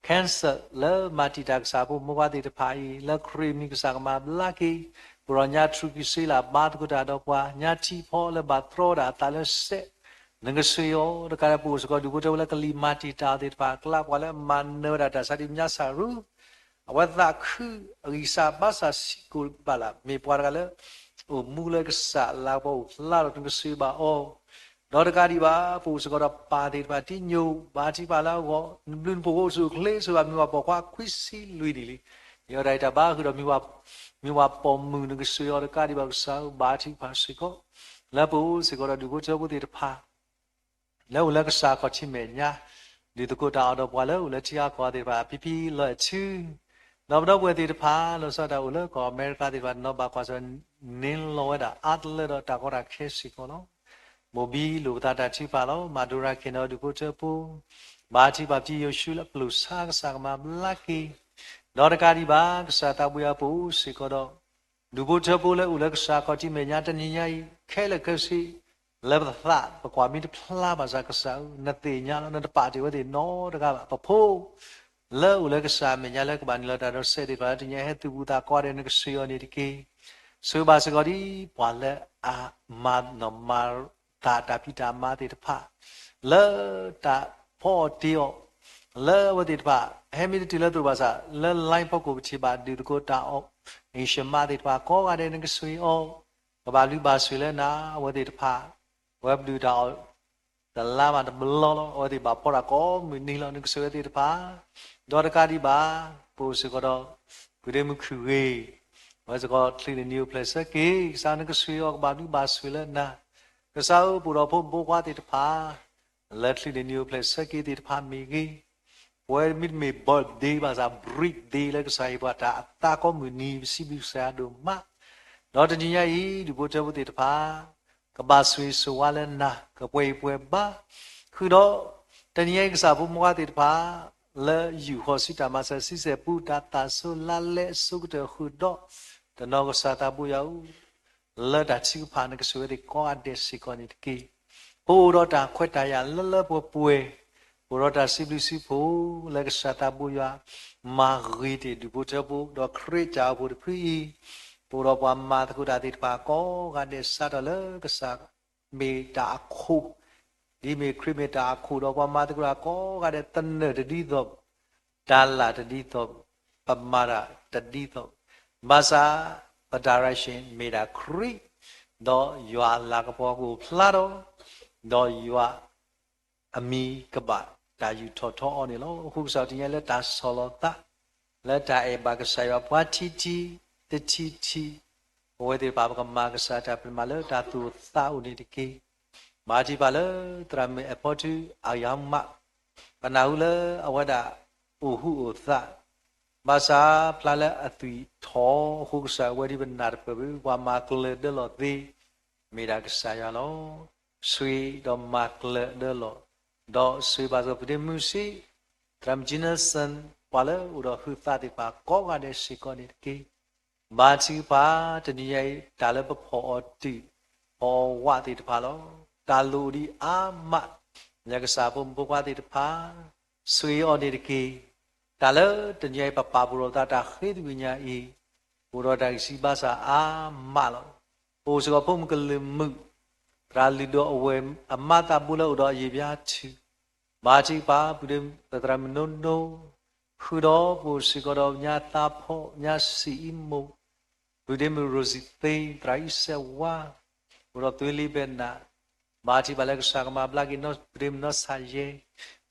cancer လၢမၤတံာ်တာ်ကစၢ်ဖိမိၢ်ပှၢ်သ့ၣ်တဖၣ်အံၤ လၢခရံာ်မံၤကစၢ်ကမၤဘျါက့ၤ, ပဒီးညါထြူးကံစ့လးဘါသကိးတၢ်ဒီးပှၤ ညါထံဖီလၢဘၣ်တြီဝဲဒၣ်အသးလၢစဲး, နကဆိၣ်ဂ့ၤအီၤ, တကးဒံးပအိၣ်စ့ၢ်ကီး ဒူၣ်ဖိထၢဖိလၢကလံၤမၤတံာ်တာ်အီၤသ့ၣ်တဖၣ်အကျါ ပှၤလၢအမၤနၢၤဝဲဒၣ်တၢ်ဆါဒ်ပညါစၢ်ရူ အဝဲသးခုအဂံၢ်စၢ်ဘါစၢ်စံးကိၣ်ဘၣ်လၢ မ့ၢ်ပှၤတဂၤလၢ အိၣ်မူလၢကစၢ်အလၤကပီၤအိၣ်ဖျါဒီး နကဆိၣ်ဂ့ၤဘၣ်အီၤ, ဒီးတကးဒံးဘၣ် ပအိၣ်စ့ၢ်ကီးဒီးပၢ်သ့ၣ်တဖၣ် တံညိၣ် ဘါထုကဖၣ်လၢအဂီၢ် နဘျုးနဖှိၣ်ကအိၣ်ဆူၣ်အိၣ်ချ့ ဆိၣ်ဂ့ၤဘၣ်မုၢ်ဝၤပိာ်ခွါခွံဆံလွံၢ်နံၣ်လံ, ယအီၣ်တၢ်အံၤတၢ်ဘါဃုာ်ဒီး မုၢ်ဝၤပိာ်မုၣ် နကဆိၣ်ဂ့ၤအီၤ တကးဒံးဘၣ်ကစၢ်ဧၢ ဘါထုကဖၣ်စ့ၢ်ကီး လၢပအိၣ်စ့ၢ်ကီးဒီးဒူၣ်ဖိထၢဖိသ့ၣ်တဖၣ် လၢအိၣ်လၢကစၢ်ခီၣ်ထံးမဲာ်ညါ ဒုးသကိးတၢ်အီၣ်ဒီးပှၤလၢအိၣ်လၢထံဂၤကီၢ်ဂၤသ့ၣ်တဖၣ် အဖံဖံလီၤအဲၣ်ဆူ ဒီးပဒီပုၢ်ဝဲၢ်သ့ၣ်တဖၣ် လီၤဆီဒၣ်တၢ်အိၣ်လၢကီၢ်အမဲရကၤသ့ၣ်တဖၣ် နီၢ်ဘၣ်ကွၢ်ဆၢၣ် န့ၢ်လီၤဝဲဒၣ်အါတလၢဒီးတၢ်ကီတၢ်ခဲစ့ၢ်ကီးလီၤ. မိၢ်ဘံလိာ်ပသးတၢ်ထုကဖၣ်လီၤ. မၤဒိရၤခဲနီၤဒူၣ်ဖိထၢဖိ ဘါထုကဖၣ်ပတံၤယိၤၡူလၢအပျိာ်ဆါ ကစၢ်ကမၤဘျါက့ၤ ဒီးတကးဒံးဘၣ် ကစၢ်သးဘှံးအပူၤစ့ၢ်ကီးဒီး ဒူၣ်ဖိထၢဖိလၢအိၣ်လၢကစၢ်ခီၣ်ထံးမဲာ်ညါတနံၤညါအံၤ ခဲလၢာ်ခဲဆ့ လၢပသးပကွၢ်မံတဖျါဘၣ်ဆၣ်ကစၢ်ဧၢ နသ့ၣ်ညါလီၤ နတပာ်တ့ၢ်ဝဲသ့ၣ်နီတဂၤဘၣ် ပဖိ လၢအိၣ်လၢကစၢ်အမဲာ်ညါလၢကဘၣ်နုာ်လီၤတၢ်ဒီးစဲးသ့ၣ်တဖၣ်လၢတနံၤညါဟဲသုးဘူးသးကိးဂၤဒဲး နကဆိၣ်ဂ့ၤအီၤန့ၣ်တက့ၢ်. ဆိၣ်ဂ့ၤဘၣ်စ့ၢ်ကီးဒ်ပှၤလၢ အမၤနီၣ်မၤသးတၢ်ဖံးတၢ်မၤသ့ၣ်တဖၣ် လၢတၢ်ဖီအီၣ်တ့ၤအီၣ် လၢအဝဲသ့ၣ်တဖၣ် ဟဲမ့ၢ်တတုၤလၢသရိာ်ဘၣ်ဆၣ် လၢ line ဖီခိၣ် ပထံၣ်ဘၣ်ဒုးသကိးတၢ်အီၣ် အ့ၣ်ၡမးသ့ၣ်တဖၣ် ကိးဂၤဒဲးနကဆှၢအီၤ ကဘၣ်ဘျုးဘၣ်ဆိၣ်လၢနၤ အဝဲသ့ၣ်တဖၣ် ပဝဲပဒုးတၢ်အီၣ် တလါမးတဘျီလီၤ. အဝဲသ့ၣ်ဘၣ်ဖီတၢ်ကိးမုၢ်နံၤလီၤ နကဆှၢဝဲသ့ၣ်တဖၣ် ဒီးတကးဒံးဘၣ် ပအိၣ်စ့ၢ်ကီးဒီး ဖုဒ့မုၣ်ခုၣ်ဂ့ၤ အဝဲစ့ၢ်ကီးချုးန့ၢ်နံၤအိၣ်ဖျဲၣ်ဆၢက့ၤ ကစၢ်နကဆှၢအီၤကဘၣ်ဘျုးဘၣ်ဆိၣ်လၢနၤ ကစၢ်ဧၢ ပအိၣ်ဒီးဖိမုၣ်ဖိခွါသ့ၣ်တဖၣ် လၢချုးန့ၢ်နံၤအိၣ်ဖျဲၣ်ဆၢက့ၤသ့ၣ်တဖၣ်မ့ၢ်ဂ့ၤ ပဝဲမ့တမ့ၢ် birthday ဘၣ်ဆၣ် birthday လၢကစၢ်ဟ့ၣ်ပှၤတၢ်အသးကိးမုၢ်နံၤ ပစံးဘျုးကစၢ်ယွၤဒိၣ်မး ဒီးတနံၤညါအံၤ ဒူၣ်ဖိထၢဖိသ့ၣ်တဖၣ် ကဘၣ်ဆိၣ်ဂ့ၤဆိၣ်ဝါလၢနၤ ကပှဲၤအံၤပှဲၤဘၣ် ဃုာ်ဒီး တနံၤညါအံၤကစၢ်ဖိမုၣ်ဖိခွါသ့ၣ်တဖၣ် လၢယူာ်ဃီၤဆူတၢ်မၤစၢၤဆံဆဲၣ်ပူၤ တၢ်သးစူၤလါလဲအဆိကတၢၢ်ဃုာ်ဒီး တနီၤကစၢ်သးဘိယွၤဧၢ လၢတၢ်ထုကဖၣ်နကဆိၣ်ဂ့ၤဝဲသ့ၣ်ကိးဂၤဒဲးစ့ၢ်ကီးန့ၣ်တက့ၢ်. ပအိၣ်ဒီးတၢ်ခွဲးတၢ်ယာ်လၢလၢပှဲၤပှဲၤ, ပအိၣ်ဒီးတၢ်စံးဘျုးစံးဖှိၣ်လၢကစၢ်သးဘိယွၤ မၤဂ့ၤတ့ၢ်ဒူၣ်ဖိထၢဖိ ဒီးခရံာ်တၢ်အိၣ်ဖှိၣ်တဖုအံၤ, ပအိၣ်ဒီးပှၤမၤသကိးတၢ်သ့ၣ်တဖၣ်ကိးဂၤဒဲးစးထီၣ်လၢကစၢ်မ့ၢ်တၢ်အခိၣ်, ဒ်မ့ၢ်ခရံာ်မ့ၢ်တၢ်အခိၣ်ဒီးပှၤမၤသကိးတၢ်ကိးဂၤဒဲးသနၢၣ်တဒ်သိး တၢ်လၢ်တဒ်သိး, ပမၤတၢ်တဒ်သိး, ဘၣ်ဆၣ် ပ direction မ့ၢ်ဒၣ်ခရံာ်, ဒီးယွၤအလၤကပီၤကအိၣ်ဖျါထီၣ်, ဒီးယွၤအမံၤကဘၣ်တၢ်ယူာ်ထီၣ်ထီအီၤန့ၣ်လီၤ. အဃိကစၢ်တနံၤညါလၢတၢ်ဆီၣ်လီၤသး, လၢတၢ်အဲၣ်ဘၣ်ကစၢ်ယွၤပှၤထံထံ တထံထံ, ပဝဲသ့ၣ်တဖၣ်ပကမၤကစၢ်တၢ်ဖံးတၢ်မၤလၢတၢ်သူၣ်အိၣ်သးအိၣ်န့ၣ်တက့ၢ်. မၤထံၣ်ပှၤလၢသရၣ်မုၣ်အဖီထုအယါမး, ပနၢ်ဟူလၢအဝဲဒၣ်အိၣ်ဟူးအိၣ်သး, ဘၣ်ဆၣ်ဖျါလၢအသွံၣ်ထီၣ်အဃိကစၢ်ဝဲဒၣ်ပနၢ်တပၢၢ်ဘၣ် ပှၤမၤကျၢၤဒၢလီၤသ့ မ့ၢ်ဒၣ်ကစၢ်ယွၤလီၤ. ဆှံဒီးမၤကျၢၤဒၢလီၤ, ဒီးဆှံဘၣ်စၢၤဖုဒ့မုၣ်ဆံး, သရၣ်မုၣ် Jensen ပှၤလၢအိၣ်ဒီးဟုးသးသ့ၣ်တဖၣ်ကိးဂၤဒဲးစ့ၢ်ကီးန့ၣ်တက့ၢ်. ဘါထုကဖၣ်တနံၤညါအံၤ တၢ်လၢပဖီၣ်အီၤတုာ်, ဖီၣ်အီၤဝးသ့ၣ်တဖၣ်လီၤ. တၢ်လိၣ်ဒံးအါမး, လၢကစၢ်ဖိမုၣ်ဖိခွါသ့ၣ်တဖၣ်, ဆှံအီၤန့ၣ်တက့ၢ်. တၢ်လၢတနံၤညါအံၤ ပပာ်ဖှိၣ်ထီၣ်သးတၢ်ဃ့သဝံၣ်ညါအံၤ, အိၣ်ဒီးတၢ်ဂံၢ်စၢ်ဘါစၢ်အါမးလီၤ. ပအိၣ်စ့ၢ်ကီးဖိမုၣ်ကလုာ်မုၣ်, သရၣ်လုၢ်ဒိၣ်အဝဲၢ်အမါသးဘိလၢအိၣ်ဒီးအယံာ်ဘျါထု, ဘါထုကဖၣ် ပသရၣ်မုၣ်နိနိ, ဃုာ်ဒီးပအိၣ်စ့ၢ်ကီးဒီးညါသးဖီၣ် ညါစံၣ်အံမူး, ဖုဒ့မုၣ်ရိစံၣ်သ့, သရၣ်အံၣ်စဲးဝါ, အိၣ်ဒီးသွ့လံဘဲနး, ဘါထုကဖၣ်လၢကစၢ်ကမၤဘျါက့ၤ ပသရၣ်မုၣ်နီၢ်ဆၣ်ယဲ,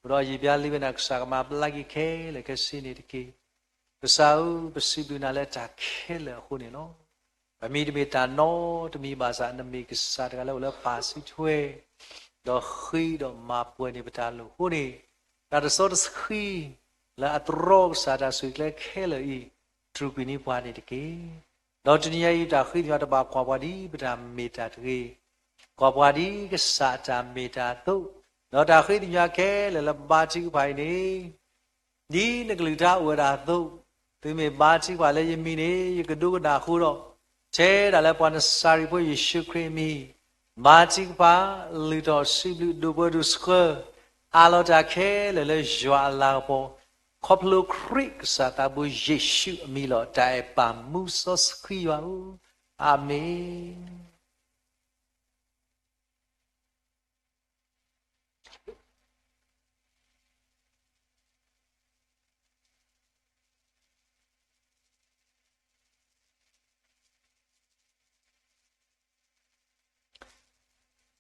အိၣ်ဒီးအယံာ်ဘျါလံဘဲနး ကစၢ်ကမၤဘျါက့ၤခဲလၢာ်ခဲဆ့န့ၣ်တက့ၢ်. ကစၢ်ဧၢ, ပစံးဘျုးနၤလၢတၢ်ခဲလၢာ်အဃိန့ၣ်လီၤ. ပမ့တမ့ၢ်တၢ်နီတမံၤဘၣ်ဆၣ် နမ့ၢ်ကစၢ်တဂၤလၢအိၣ်လၢပာ်စုထွဲ, ဒီးဃ့ဒီးမၤပှဲၤန့ၢ်ပတၢ်လိၣ်အဃိန့ၣ်, တၢ်တစီတဆှံ လၢအတြီကစၢ်တၢ်ဆိၣ်ဂ့ၤကျဲခဲလၢာ်အံၤ တြူာ်ကွံာ်န့ၢ်ပှၤန့ၣ်တက့ၢ်. ဒီးတနံၤညါအံၤတၢ်ဃ့သ့ၣ်ညါတဘၣ်ကွၢ်ပှၤဒ်ပတၢ်မ့ၢ်တၢ်တဂ့ၤ, ကွၢ်ပှၤဒ်ကစၢ်အတၢ်မ့ၢ်တၢ်အသိး, ဒီးတၢ်ဃ့သ့ၣ်ညါခဲလၢာ်လၢဘါထုကဖၣ်အံၤန့ၣ် ဒ်နကလုၢ်ကထါအိၣ်ဝဲဒၣ်အသိး, သုမ့ၢ်ဘါထုကဖၣ်လၢယမံၤန့ၣ် ယကဒိကနၣ်အဃိဒီး, ထဲဒၣ်လၢပှၤနစၤရ့းဖိယ့ၣ်ၡူးခရံာ်အမံၤ, ဘါထုကဖၣ်, လုၢ်ထီၣ်စံးဘျုးဒိၣ်ပှဲၤဒိၣ်ဆှၢ, အးလီၤတၢ်ခဲလၢာ်လၢယွၤအလၤကပီၤ, ခီဖျိခရံာ်ကစၢ်သးဘိယ့ၣ်ၡူးအမံၤလီၤ. တၢ်အဲၣ်ပၢ်မူစီဆှံယွၤဧၢ, အၤမ့ၣ်.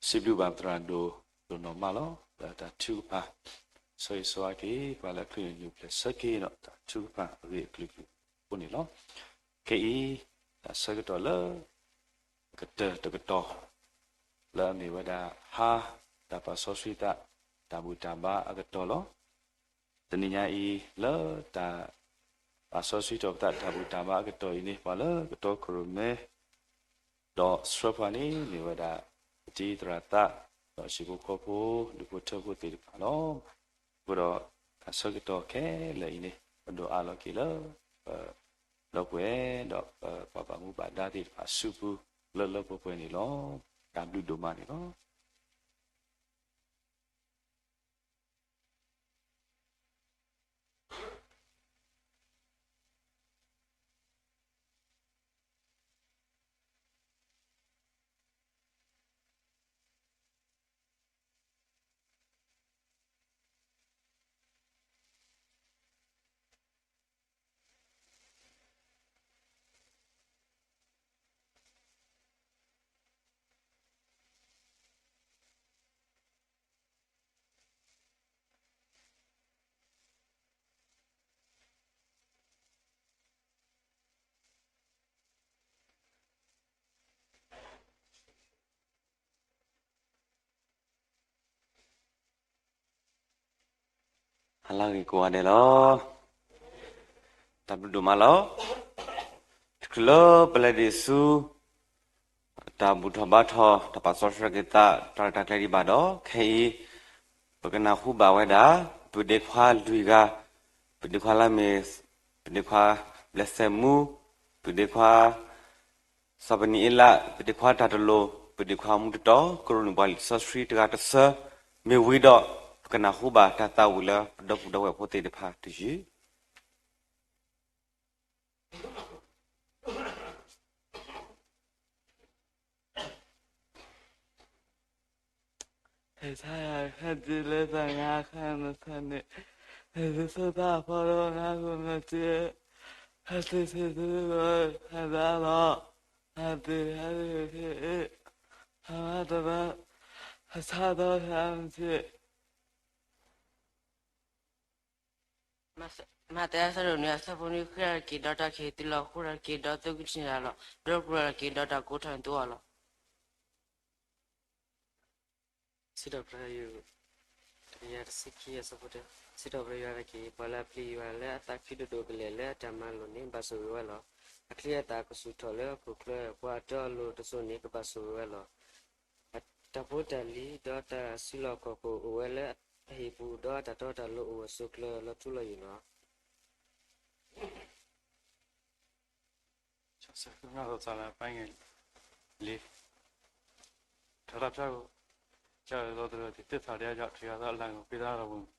စံးဘျုးဘၣ်သရၣ်ဒိၣ် ဒိၣ်နီၢ်မးလီၤ. လၢတၢ်ထုကဖၣ် ဆိၣ်ဂ့ၤဆိၣ်ဝါက့ၤ ပှၤလၢအချုးန့ၢ်နံၤအိၣ်ဖျဲၣ်ဆၢက့ၤဒီး တၢ်ထုကဖၣ်အဂ့ၢ်အကျိၤအဃိန့ၣ်လီၤ. ခဲအံၤ တၢ်ဆၢကတီၢ်လၢ ကတၢၢ်တကတီၢ် လၢအမ့ၢ်ဝဲဒၣ် ဟါ တၢ်ပာ်စီဆှံသး တၢ်ဘူၣ်တၢ်ဘါအကတီၢ်လီၤ. တနံၤညါအံၤ လၢတၢ်ပာ်စီဆှံထီၣ်ပသး တၢ်ဘူၣ်တၢ်ဘါအကတီၢ်အံၤန့ၣ် ပှၤလၢကတီခိၣ်ရိၣ်မဲ ဒီးဆှၢပှၤန့ၣ် မ့ၢ်ဝဲဒၣ် ပတံၤသရၣ်သး ဒီးဟံၣ်ဖိဃီဖိ ဒူၣ်ဖိထၢဖိသ့ၣ်တဖၣ်လီၤ. အဃိဒီး တၢ်ဆၢကတီၢ်ခဲလၢာ်အံၤန့ၣ် ပဒိးအးလီၤက့ၤလၢ ပလၢပှဲၤ ဒီးပပှၤဘၣ်မူဘၣ်ဒါသ့ၣ်တဖၣ်အစုပူၤ လၢလၢပှဲၤပှဲၤန့ၣ်လီၤ. တၢ်ဘျုးဒိၣ်မးန့ၣ်လီၤ. လၢဂ့ၤကိးဂၤဒဲးလီၤ. တၢ်ဘျုးဒိၣ်မးလီၤ. တချုးလၢပလဲၤဒံးဆူ တၢ်ဘူၣ်ထီၣ်ဘါထီၣ် တၢ်ပာ်စီဆှံက့ၤသး တၢ်ရဲၣ်တၢ်ကျဲၤဒံးဘၣ်ဒီး ခဲအံၤ ပကနၢ်ဟူဘၣ်ဝဲဒၣ် ပဒ့ခွါလွံၢ်ဂၤ, ပဒ့ခွါလါမ့ၤ, ပဒ့ခွါဘျဲးစဲးမူ, ပဒ့ခွါ စီၤပနံၤအ့လး, ပဒ့ခွါတၢ်တလိၤ, ပဒ့ခွါမူတတီၤ ကရူၢ်နုာ်ပှၤလံာ်စီဆှံတဂၤတဆၢ, မ့ၢ်ဝံၤဒီး ပကနၢ်ဟူဘၣ်တၢ်သးဝံၣ်လၢပဒီပုၢ်ဒီဝဲၢ်ဖိသ့ၣ်တဖၣ်တယုၢ်. ဟဲဆါယၤခါဒ်လၢသးငါခါနဆၢန့ၣ်, ဟဲဒုးသိၣ်တၢ်ဖီဒီးငါဂီၢ်မ့ၢ်စ့, ဟဲသ့ၣ်သ့ၣ်သ့ၣ်ဂီၤဟဲဒၣ်လီၤ, ဟဲသ့ၣ်ဟဲသ့ၣ်သ့ၣ်, ဟဲမၤတဘၣ်, ဟဲဆါဒီးဟဲမ့ၢ်စ့ မးသဲအဆၢဒိၣ်နွံ အဆၢဖိနွံ ဃ့တၢ်တက့ၢ်ဒီးတၢ်ကဟ့ၣ်သုလီၤ, ဃိတၢ်တက့ၢ်ဒီးသုကထံၣ်တၢ်လီၤ, ဒီးကြၢးတၢ်တက့ၢ်ဒီးတၢ်ကိးထီၣ်သုအီၤလီၤ. စံးထီၣ်ပတြၢၤယွၤ တကယၤတဆံခံ အဆၢဖိတၢ, စံးထီၣ်ပတြၢၤယွၤတက့ၢ်, ပှၤလၢအပျံၤယွၤလၢအသးခုဒိၣ်ဒိၣ်ကလဲာ်လၢအတၢ်မၤလိာ်န့ၣ် ဘၣ်ဆိၣ်ဂ့ၤဝဲလီၤ. အချံအသၣ်ကဆူၣ်ထီၣ်လၢအခိၣ်ချၢ, ပှၤအတီအလိၤတစိၤန့ၣ် ကဘၣ်ဆိၣ်ဂ့ၤဝဲလီၤ. တၢ်ဖိတၢ်လံၤ ဒီးတၢ်စုလီၢ်ခီၣ်ခိၣ်အိၣ်ဝဲလၢအဟံၣ်ပူၤ, ဒီးအတၢ်တီတၢ်လိၤအိၣ်ဝဲဆိးကျၢၤလီၤထူလီၤယိာ်လီၤ. လံ, ထီထီၣ်ဖျါ, ကၢ်လီၤတရၢၢ် တံၢ်တထီၣ်ဒံးအကၠီၣ် ထံဂၤသီအလၢ်ဂီၢ် ဖံသရၣ်ဒီးပူၤ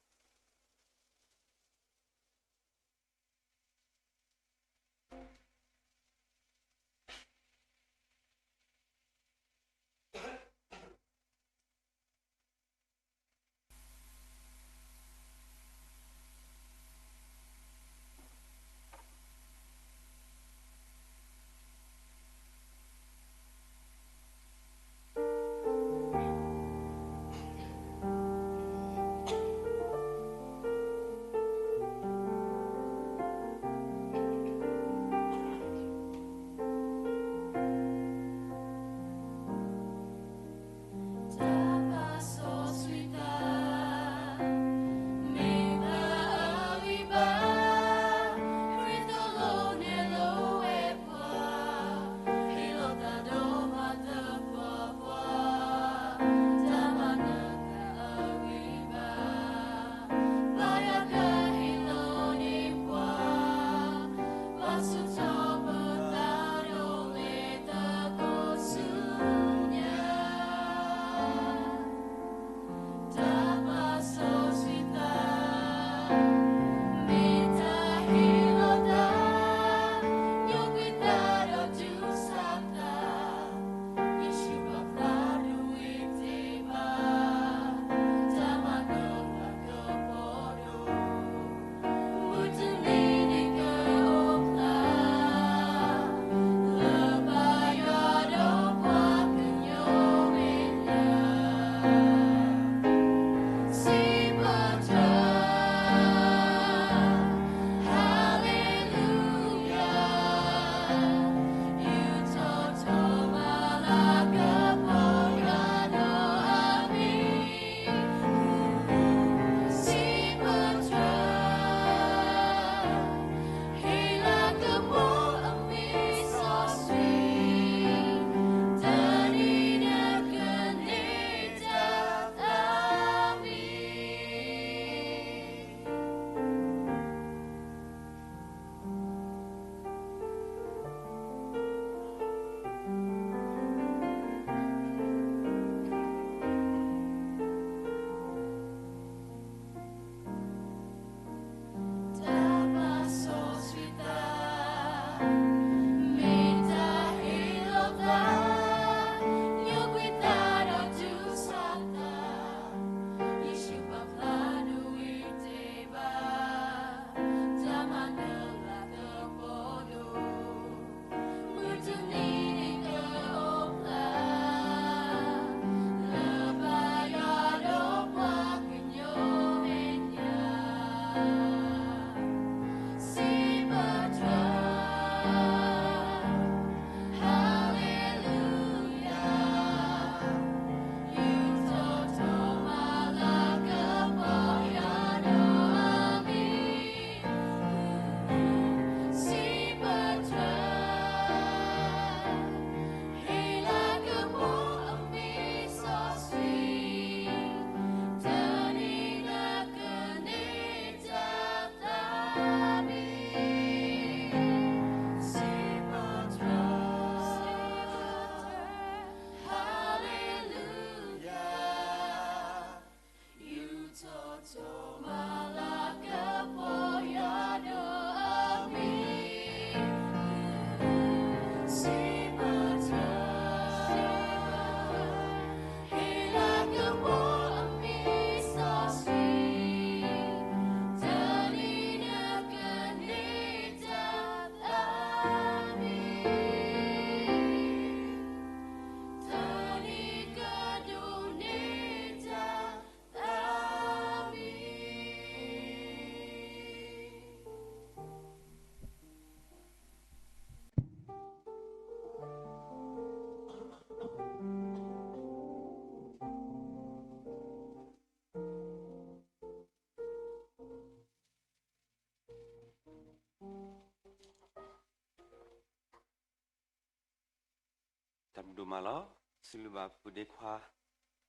ဒိၣ်မးလီၤ. စံးဘျုးဘၣ်ပုၢ်ဒ့ခွါ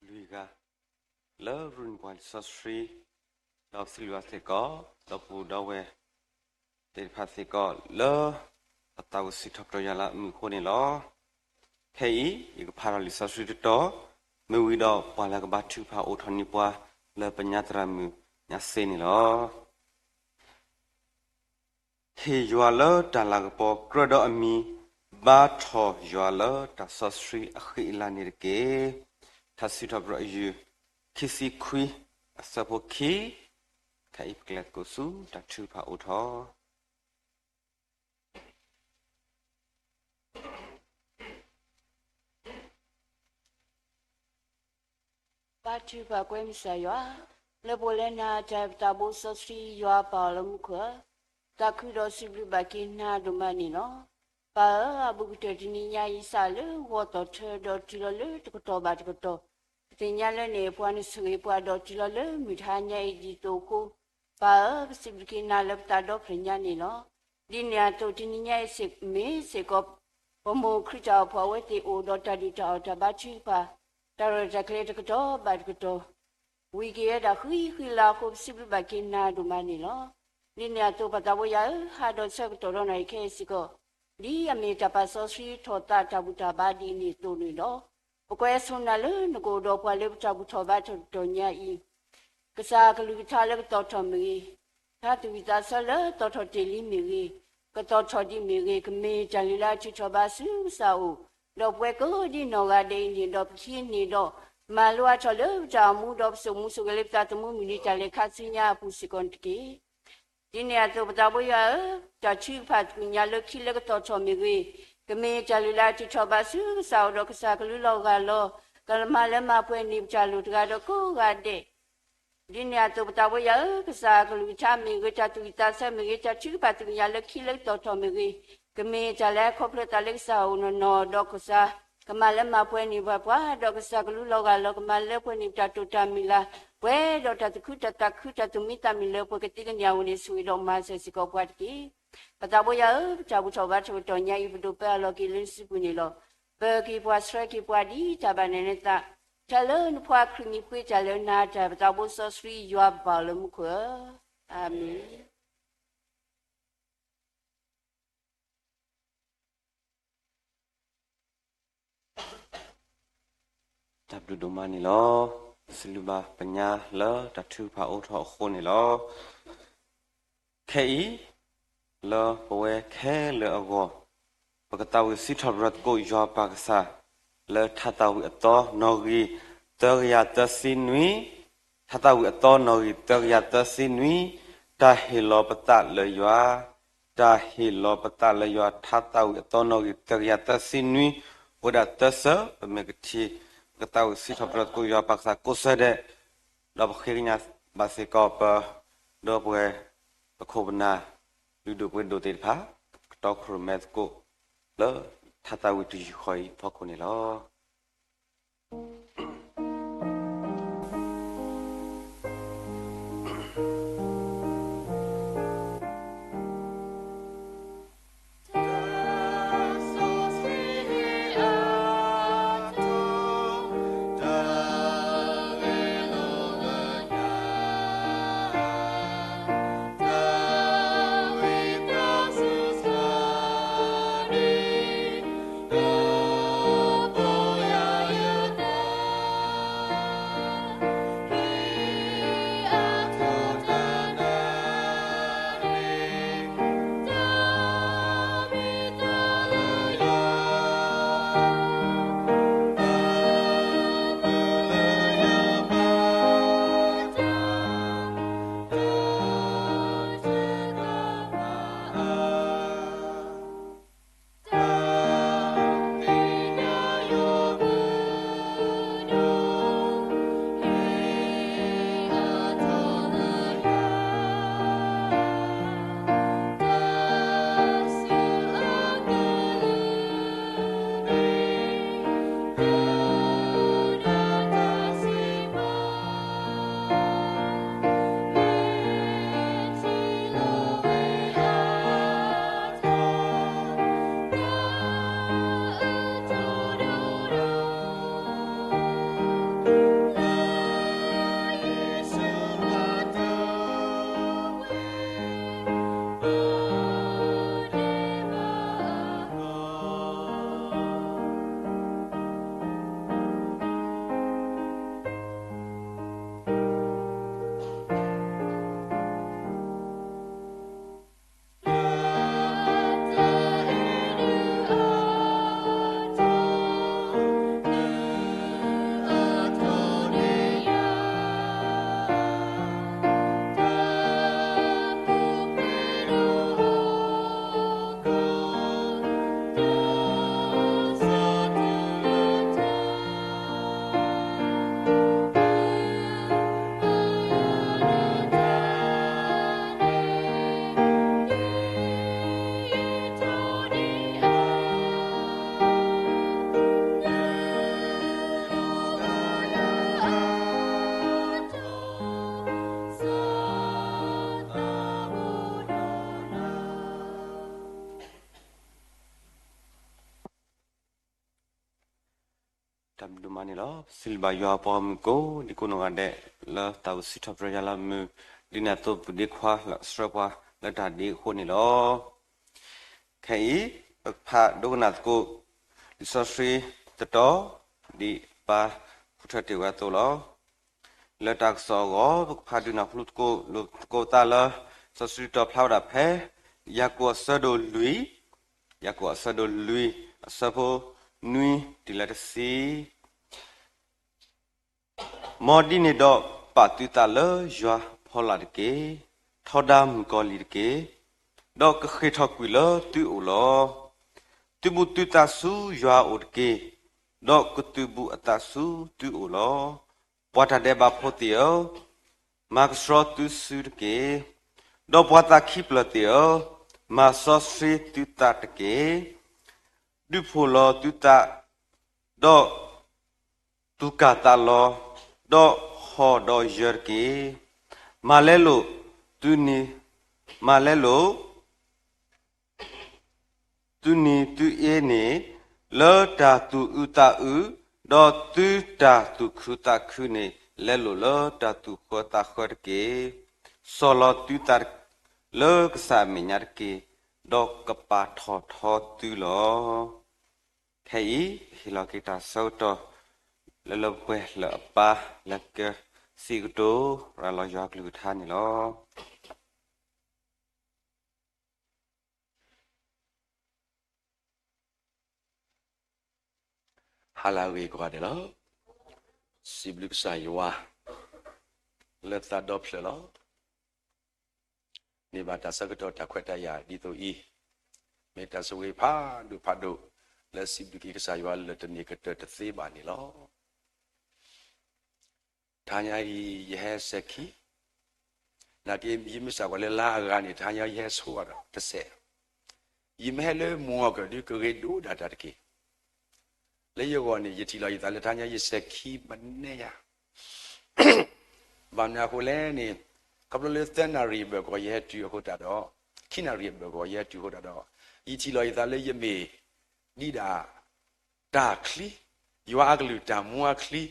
လွံၢ်ဂၤ လၢရူၢ်န့ၢ်ပှၤလံာ်စီဆှံ ဒီးစံးဘျုးဘၣ်စ့ၢ်ကီး ဒီပုၢ်ဒီဝဲၢ်သ့ၣ်တဖၣ်စ့ၢ်ကီး လၢပသးဝံၣ်စံးထီၣ်ပတြၢၤယွၤလၢအမုာ်အဃိန့ၣ်လီၤ. ခဲအံၤ ယကဖးထီၣ်လံာ်စီဆှံတတီၤ မ့ၢ်ဝံၤဒီးပှၤလၢကဘါထုကဖၣ်အိၣ်ထီၣ်န့ၢ်ပှၤ လၢပညါသရၣ်မုၣ်ညါစ့န့ၣ်လီၤ. ဟ့ၣ်ယွၤလၢတၢ်လၤကပီၤကြၢးဒီးအမံၤ, ဘါထီၣ်ယွၤလၢတၢ်စီဆှံအဃံအလၤန့ၣ်တက့ၢ်. ထါစံးထီၣ်ပတြၢၤအယုၢ် ခံဆံခွံ အဆၢဖိခံ, ခဲအံၤပကလဲၤသကိးဆူတၢ်ထုကဖၣ်အိၣ်ထီၣ် ဘါထုကဖၣ်ကွဲမုာ်စၢ်ယွၤ, လၢပှၤလၢနၤတၢ်ပသးဘိစီဆှံယွၤပၢ်အီၤလၢမူခိၣ်ဧၢ, သးခုဒီးစံးဘျုးဘၣ်က့ၤနၤဒိၣ်မးန့ၣ်လီၤ. ပၢ်ဧၢ, အဘူးကတၢၢ်တနံၤညါအံၤ စးလၢဂီၤသီၣ်ထၢဒီးတုၤလီၤလၢတကတီၢ်ဘၣ်တကတီၢ်, ပသ့ၣ်ညါလၢန့ၣ် ပှၤနဆိၣ်ဂ့ၤပှၤဒီးတုၤလီၤလၢမုၢ်တဟါညါအံၤဒ်သိးအဃိ, ပၢ်ဧၢ, ပစံးဘျုးက့ၤနၤလၢပသးဒီဖျၢၣ်ညါန့ၣ်လီၤ. ဒ်န့ၣ်အသိးတနံၤညါအံၤစ့ၢ်မ့ၢ်စ့ၢ်ကီး ပမိၢ်ခရံာ်တၢ်အိၣ်ဖှိၣ်အဝဲသ့ၣ်အိၣ်ဒီးတၢ်ဒုၣ်တၢ်အီၣ်တၢ်ဘါထုကဖၣ် တၢ်ရဲၣ်တၢ်ကျဲၤတကတီၢ်ဘၣ်တကတီၢ် ဝံၤက့ၤဝဲဒၣ်ဃံဃံလၤအဃိ ပစံးဘျုးဘၣ်က့ၤနၤဒိၣ်မးန့ၣ်လီၤ. ဒ်န့ၣ်အသိးပသးဘိယွၤဧၢ, ဟါဒီးဆၢကတီၢ်ဒီးနၤအံၤခဲအံၤစ့ၢ်ကီး ဒ်အမ့ၢ်တၢ်ပာ်စီဆှံထီၣ်သးတၢ်ဘူၣ်တၢ်ဘါဒ်န့ၣ်အသိးန့ၣ်ဒီး ပကွဲးဆိနၤလၢနကအိၣ်ဒီးပှၤလၢပတၢ်ဘူၣ်ထီၣ်ဘါထီၣ်တကတီၢ်ညါအံၤ ကစၢ်ကလုၢ်ကထါလၢကသီၣ်ထီၣ်မ့ၢ်ဂ့ၤ, တၢ်သူၣ်ဝံၣ်သးဆၢလၢသီၣ်ထီၣ်တ့ၢ်လံမ့ၢ်ဂ့ၤ, ကသီၣ်ထီၣ်ဒံးမ့ၢ်ဂ့ၤ, ကမ့ၢ်တၢ်လုၢ်လၢအထုးထီၣ်ဘါဆူကစၢ်အအိၣ်, ဒီးပဝဲကိးဒ်နီၢ်ဂၤဒဲးအံၤန့ၣ်ဒီး ပခံန့ၣ်ဒီး မၤလိအါထီၣ်လၢပတၢ်အိၣ်မူဒီး ပစိာ်မူစိာ်ဂဲၤလၢပသးသမူမုၢ်နံၤတၢ်လဲၤခါဆူညါအပူၤစ့ၢ်ကီးန့ၣ်တက့ၢ်. ဒ်န့ၣ်အသိးပသးဘိယွၤဧၢ, တၢ်ထုကဖၣ်သ့ၣ်ညါလၢခံလၢကသီၣ်ထီၣ်မ့ၢ်ဂ့ၤ, ကမ့ၢ်တၢ်လုၢ်လၢအထုးထီၣ်ဘါဆူကစၢ်အအိၣ်ဒီး ကစၢ်ကလုၢ်လီၤဂာ်လီၤ, ကမၤလၢမၤပှဲၤန့ၢ်ပတၢ်လိၣ်တဂၤဒီးကိးဂၤဒဲး ဒ်န့ၣ်အသိးပသးဘိယွၤဧၢ, ကစၢ်ကလုၢ်ကထါမ့ၢ်ဂ့ၤ, တၢ်သူၣ်ဝံၣ်သးဆၢမ့ၢ်ဂ့ၤ, တၢ်ထုကဖၣ်သ့ၣ်ညါလၢခံလၢကသီၣ်ထီၣ်မ့ၢ်ဂ့ၤ, ကမ့ၢ်တၢ်လၢအခီဖျိသးလၢကစၢ်အအိၣ်နီၢ်နီၢ်ဒီးကစၢ် ကမၤလၢမၤပှဲၤန့ၢ်ပှၤပှၤ, ဒီးကစၢ်ကလုၢ်လီၤဂာ်လီၤ, ကမၤလၢပှဲၤန့ၢ်ပတၢ်တိာ်တၢ်မုၢ်လၢ်, ပှဲၤဒီးတၢ်သူၣ်ခုတၢ်သးခု တၢ်သူၣ်မံသးမုာ်လၢပှဲၤကသ့ကညးအဂီၢ်န့ၣ် ဆိၣ်ဂ့ၤဒီးမၤစၢၤစ့ၢ်ကီးပှၤတက့ၢ်. ပသးဘိယွၤဧၢ, ပတၢ်ဘူၣ်ထီၣ်ဘါထီၣ်ကတီၢ်ညါအံၤ ပဒိးပၢအလီၢ်က့ၤလၢနစုပူၤန့ၣ်လီၤ. ပၢၤက့ၤပှၤဆှၢက့ၤပှၤဒ်တၢ်ဘၣ်နးနးသး, ထဲလၢနဖိခရံာ်မံၤပှ့ၤတၢ်လၢနၤတၢ် ပသးဘိစီဆှံယွၤပၢ်အီၤလၢမူခိၣ်ဧၢ, အၤမ့ၣ်. တၢ်ဘျုးဒိၣ်မးန့ၣ်လီၤ. စံးဘျုးဘၣ်ပညါလၢတၢ်ထုကဖၣ်အိၣ်ထီၣ်အဃိန့ၣ်လီၤ. ခဲအံၤ လၢပဝဲခဲလၢာ်အဂီၢ် ပကသးဝံၣ်စံးထီၣ်ပတြၢၤသကိးယွၤပၢ်ကစၢ် လၢထါသးဝံၣ်အသီနီၣ်ဂံၢ်သၢကယၤသၢဆံနွံ, ထါသးဝံၣ်အသီနီၣ်ဂံၢ်သၢကယၤသၢဆံနွံ, တၢ်ဟ့ၣ်လီၤပသးလၢယွၤ, တၢ်ဟ့ၣ်လီၤပသးလၢယွၤ ထါသးဝံၣ်အသီနီၣ်ဂံၢ်သၢကယၤသၢဆံနွံ, အိၣ်ဝဲဒၣ်သၢဆၢ ပမ့ၢ်ကထံၣ် ပကသးဝံၣ်စံးထီၣ်ပတြၢၤသကိးယွၤပၢ်ကစၢ်ကိးဆၢဒဲး, ဒီးပဃ့ကညးဘၣ်စ့ၢ်ကီးပ ဒီပုၢ်ဝဲၢ် ပခိၣ်ပနၢ် လုၢ်ဒိၣ်ပှ့ၤဒိၣ်သ့ၣ်တဖၣ် ကတီခိၣ်ရိၣ်မဲသကိး လၢထါသးဝံၣ်တယုၢ်ဃီအံၤအဖီခိၣ်န့ၣ်လီၤ. ဒိၣ်မးန့ၣ်လီၤ. ပစံးဘျုးဘၣ်ယွၤပှၤဂီၢ်မုၢ်ကိးဒံကိးနီၢ်ဂၤဒဲး လၢတၢ်အိၣ်စံးထီၣ်ပတြၢၤယွၤလၢမုာ် ဒ်န့ၣ်အသိးပဒ့ခွါလၢအဆှၢပှၤလၢတၢ်ဒ်အဃိန့ၣ်လီၤ. ခဲအံၤ ပကဖးဒိကနၣ်သကိး လံာ်စီဆှံတတီၤ ဒ်ပၢ်ဃုထၢတ့ၢ်ဝဲအသိးလီၤ. လၢတၢ်ကစီၣ်အဂီၢ် ပကဖးဒုးနၢ်ဟူသကိးလိာ်သကိးသးလၢ လံာ်စီဆှံတီၤဖျါဝဲဒၣ်ဖဲ ယၤကိာ်အဆၢဒိၣ်လွံၢ်, ယၤကိာ်အဆၢဒိၣ်လွံၢ် အဆၢဖိနွံတုၤလၢတဆံ မ်ဒ်န့ၣ်ဒီး ပာ်သုသးလၢယွၤဖီလာ်တက့ၢ်. ထီဒါမုၣ်ကီၤလံၢ်တက့ၢ်, ဒီးကဃ့ၢ်ထီၣ်ကွံာ်လၢသုအိၣ်လီၤ. သုးဘူးသုသးဆူယွၤအအိၣ်တက့ၢ်, ဒီးကသုးဘူးအသးဆူသုအိၣ်လီၤ. ပှၤတၢ်ဒဲးဘးဖိသ့ၣ်ဧၢ, မၤကဆှီသုစုတက့ၢ်. ဒီးပှၤသးခံဖျၢၣ်သ့ၣ်ဧၢ, မၤစီဆှံသုသးတက့ၢ်. ဒုးဖှိၣ်လီၤသုသး, ဒီး သူၣ်ကၢ်သးလီၤ, ဒီးဟီၣ်ဒီးယၢၤတက့ၢ်. မၤလဲလိာ်သုန့ၣ်, မၤလဲလိာ် သုန့ၣ်သုအ့န့ၣ် လၢတၢ်သူၣ်အုးသးအုး, ဒီးသုတၢ်သူၣ်ခုသးခုန့ၣ် လဲလိာ်လၢတၢ်သူၣ်ဃၢသးဃၢတက့ၢ်. စီၢ်လီၤသုသးလၢကစၢ်အမဲာ်ညါတက့ၢ်, ဒီးကပာ်ထီၣ်ထီသုလီၤ. ခဲအံၤ ပဟ့ၣ်လီၤက့ၤတၢ်ဆၢကတီၢ် လၢလၢပှဲၤပှဲၤလၢအပၢ်လၢကစံးကတိၤရၤလီၤယွၤကလုၢ်ကထါန့ၣ်လီၤ. ဟါလၢအဂ့ၤကိးဂၤဒဲးလီၤ. စံးဘျုးကစၢ်ယွၤ လၢသးဒီဖျၢၣ်လီၤ. န့ၢ်ဘၣ်တၢ်ဆၢကတီၢ်တၢ်ခွဲးတၢ်ယာ်ဒ်သိးအံၤ, မ့ၢ်တၢ်ဆိၣ်ဂ့ၤဖးဒိၣ်ဖးဒိၣ် လၢစံးဘျုးက့ၤကစၢ်ယွၤလၢတန့ၢ်ကတၢၢ်တသ့ဘၣ်န့ၣ်လီၤ. တဟါညါအံၤ ယဟဲစဲၤခံ, နာ်က့ ယမ့ၢ်စးကွၢ်လၢလါအဂၤန့ၣ် တဟါညါယဟဲဆိအီၤဒီးတစဲး, ယမ့ၢ်ဟဲလၢမုၢ်ဂီၤကၢၢ်ဒုးကဂ့ၤဒိၣ်ဒၣ်တၢ်တက့ၢ်. လၢယဂီၢ်န့ၣ် ယထံၣ်လီၤယသးလၢတဟါညါယစဲၤခံမနဲယၤ ဘၣ်မနုၤအဃိလဲၣ်န့ၣ်, ခီဖျိလၢသၢနၣ်ရံၣ်အဘၢၣ်ကီးယဟဲတုၤအဃိသတးဒီး, ခံနၣ်ရံၣ်အဘၢၣ်ကီးယဟဲတုၤအဃိသတးဒီး, ယထံၣ်လီၤယသးလၢယမ့ၢ်ဒ်ဒၣ် တၢ်ချံ, ယွၤအကလုၢ်တၢ်မူအချံ,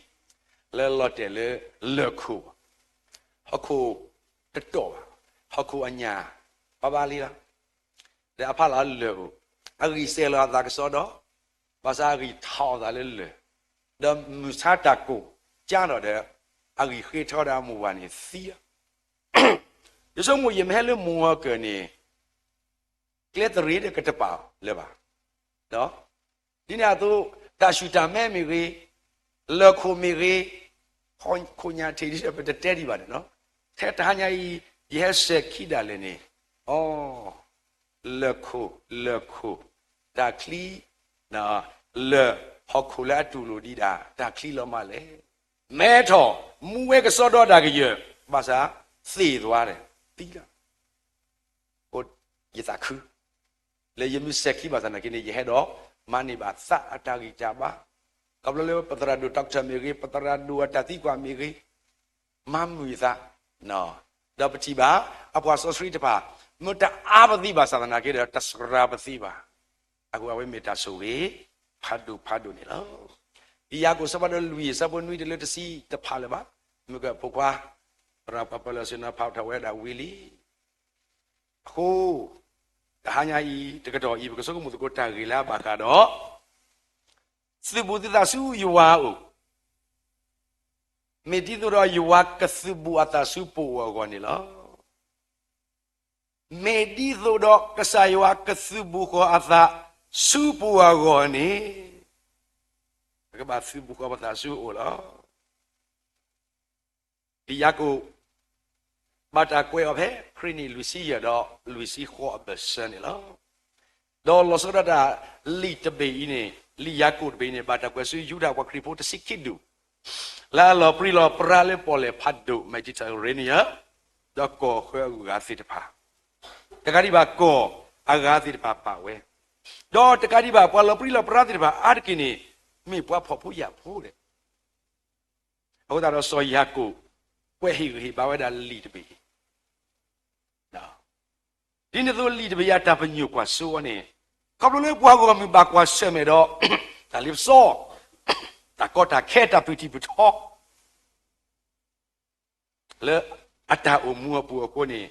လၢလီၤတဲာ်လၢလၢၢ်ခိၣ်, ဟီၣ်ခိၣ်တတီၢ်ဘၣ်, ဟီၣ်ခိၣ်အညၣ်ဘၣ်ဘၣ်လံလီၤ. ဒီးအဖီလာ်လၢၢ်အိၣ်, အဂံၢ်စဲၤလီၤအသးကစီဒီ, ဘၣ်ဆၣ်အဂံၢ်ထီၣ်အသးလၢလၢၢ်, ဒီးမုၢ်ဆါတၢ်ကိၢ်ကၠါထီၣ်ဒီး, အဂံၢ်ဃ့ထီဒီးအမိၢ်ပှၢ်န့ၣ်သံလီၤ. ယဆိကမိၣ်ယမ့ၢ်ဟဲလၢမုၢ်ဂီၤကၢၢ်န့ၣ်, ကျဲသရ့ဒီးကတပာ်လၢၤဘၣ်. ဒ်န့ၣ်အသိး, တၢ်ဆူၣ်တၢ်မဲမ့ၢ်ဂ့ၤ, လၢၢ်ခိၣ်မ့ၢ်ဂ့ၤ, ခိၣ်ညၣ်ထံးဒ်ဒီးပတတဲဒံးဘၣ်န့ၣ်လီၤ. ထဲတဟါညါအံၤ, ယဟဲစဲၤခံဒၣ်လဲာ်န့ၣ်, အိ, လၢၢ်ခိၣ်, လၢၢ်ခိၣ်, တၢ်ချံ, လၢၢ်ဟီၣ်ခိၣ်လၢအတူၢ်လိာ်ဒံးဒၣ် တၢ်ချံလီၤမးလဲၣ်. မဲထီၣ်, မူဝဲကစီဒီတၢ်ကယၢၢ်, ဘၣ်ဆၣ်သ့ၣ်သွါဒီးသံလီၤ. ယသးခု လၢယမ့ၢ်စဲၤခံဘၣ်ဆၣ်နာ်က့န့ၣ် ယဟဲဒီးမၤန့ၢ်ဘၣ်သးအတၢ်ဂံၢ်တၢ်ဘါ, ခီဖျိလၢပသရၣ်ဒိၣ်တၢ်ကထၢၣ်မ့ၢ်ဂ့ၤ, ပသရၣ်ဒိၣ်အတၢ်သံကွၢ်မ့ၢ်ဂ့ၤ, မၤမုာ်ယသး, ဒီးပထံၣ်ဘၣ်အပှၤစီဆှံတဖၣ် မ့ၢ်တအါပသံဘၣ်ဆၣ်သနာ်က့ဒီး တစှၤပသံဘၣ်. အဃိအဝဲမ့ၢ်တၢ်ဆိၣ်ဂ့ၤဖးဒိၣ်ဖးဒိၣ်န့ၣ်လီၤ. ယၤကိာ်အဆၢဖးဒိၣ်လွံၢ် အဆၢဖိနွံတုၤလၢတဆံတဖၣ်လၢၤဘၣ်, မ့ၢ်ကဖိခွါ သရၣ်ပၢ်ပၢၢ်လၢာ်စ့နၤဖးထီၣ်ဝဲဒၣ်ဝံၤလံ. အဃိ တဟါညါအံၤ တကတီၢ်အံၤ ပကဆိကမိၣ်သကိးတၢ်ဂ့ၢ်လၢအဘၣ်ဃးဒီး သုးဘူးသုသးဆူယွၤအအိၣ်, မ့ၢ်ဒ်သိးဒီးယွၤကသုးဘူးအသးဆူပအိၣ်အဂီၢ်န့ၣ်လီၤ. မ့ၢ်ဒ်သိးဒီးကစၢ်ယွၤကသုးဘူးဃီၤအသးဆူပအိၣ်အဂီၢ်န့ၣ်, ပကဘၣ်သုးဘူးဃီၤပသးဆူအအိၣ်လီၤ. ဒ်ယၤကိာ် ဘၣ်တၢ်ကွဲးအီၤဖဲ ခရံာ်နံၣ်လွံၢ်ဆံယဲၢ်ဒီးလွံၢ်ဆံဃိးအဘၢၣ်စၢၤန့ၣ်လီၤ. ဒီးလီၤဆီဒၣ်တၢ် လံာ်တဘ့ၣ်အံၤန့ၣ်, လံာ်ယၤကိာ်တဘ့ၣ်အံၤန့ၣ် ဘၣ်တၢ်ကွဲးဆူယူဒၤပှၤခရံာ်ဖိတဆံခံဒူၣ်, လၢအလီၤပြံလီၤပြါလၢပီၣ်လဲၣ်ဖးဒိၣ် Mediterranean ဒီးကီၢ်ဃၢအဂၤသ့ၣ်တဖၣ်, တကးဒံးဘၣ်ကီၢ်အဂၤသ့ၣ်တဖၣ်ပာ်ဝဲ, ဒီးတကးဒံးဘၣ်ပှၤလီၤပြံလီၤပြါသ့ၣ်တဖၣ်အါတက့ၢ်န့ၣ် မ့ၢ်ပှၤဖှီၣ်ဖိယာ်ဖိဒီး အဃိသတးဒီးစီၤယၤကိာ် ကွဲးဟ့ၣ်ဂံၢ်ဟ့ၣ်ဘါဝဲဒၣ်လံာ်တဘ့ၣ်အံၤ, ဒ်န့ၣ်အသိးလံာ်တဘ့ၣ်အံၤအတၢ်ပညိၣ်ကွၢ်စိအီၤန့ၣ်, ခီဖျိလၢပှၤဂီၢ်မုၢ်ဘၣ်ကွၢ်ဆၢၣ်မဲာ်ဒီး တၢ်လ့ပစီ တၢ်ကီတၢ်ခဲတၢ်ပၢၢ်ထံပၢၢ်ထီ လၢအတၢ်အိၣ်မူအပူၤအဃိန့ၣ်,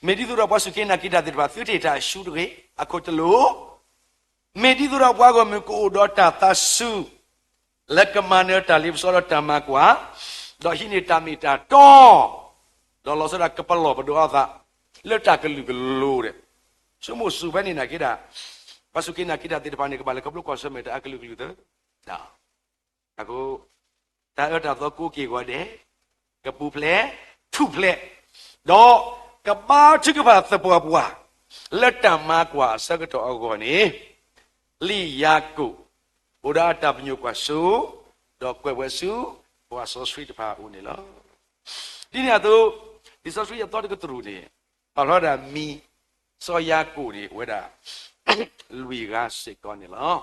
မ့ၢ်ဒ်သိးဒီးပှၤစူၢ်က့ၤနာ်က့ၤတၢ်သ့ၣ်တဖၣ် သုတဟ့ၣ်တၢ်အရှုံးတဂ့ၤ, အခိၣ်တလိာ်, မ့ၢ်ဒ်သိးဒီးပှၤဂီၢ်မုၢ်ကအိၣ်ဒီးတၢ်သးစူၤ လၢကမၤနၢၤတၢ်လ့ပစီဒီးတၢ်မၤကွၢ်, ဒီးဟံးန့ၢ်တၢ်မ့ၢ်တၢ်တီ, ဒီးလီၤဆီဒၣ်တၢ်ကပလီၢ်ပဒီအသး လၢတၢ်ကလုာ်ကလိၤဒီး, ဆိကမိၣ်စူၢ်ဖဲန့ၣ်နာ်က့ၤတၢ်, ပှၤစူၢ်က့ၤနာ်က့ၤတၢ်သ့ၣ်တဖၣ်န့ၣ် ကဘၣ်လဲၤခီဖျိကွၢ်ဆၢၣ်မဲာ်တၢ်အကလုာ်ကလုာ်သၢ အဃိ, တၢ်အၢတၢ်သီကိးက့ၤဂီၤဒဲး, ကပူၤဖျဲး, ထူၣ်ဖျဲး, ဒီးကဘါထုကဖၣ်သပှၢ်ပှၢ်, လၢတၢ်မၤကွၢ်အဆၢကတီၢ်အဂီၢ်န့ၣ်, လံာ်ယၤကိာ်, အိၣ်ဒီးအတၢ်ပညိၣ်ကွၢ်စိ, ဒီးကွဲးဝဲဆူ, ပှၤစီဆှံတဖၣ်အအိၣ်န့ၣ်လီၤ. ဒ်န့ၣ်အသိး, လံာ်စီဆှံအသီတကတြူၢ်န့ၣ်, ပာ်ဖျါဒၣ်မံၤ, စီၤယၤကိာ်န့ၣ် အိၣ်ဝဲဒၣ်, လွံၢ်ဂၤစ့ၢ်ကီးန့ၣ်လီၤ.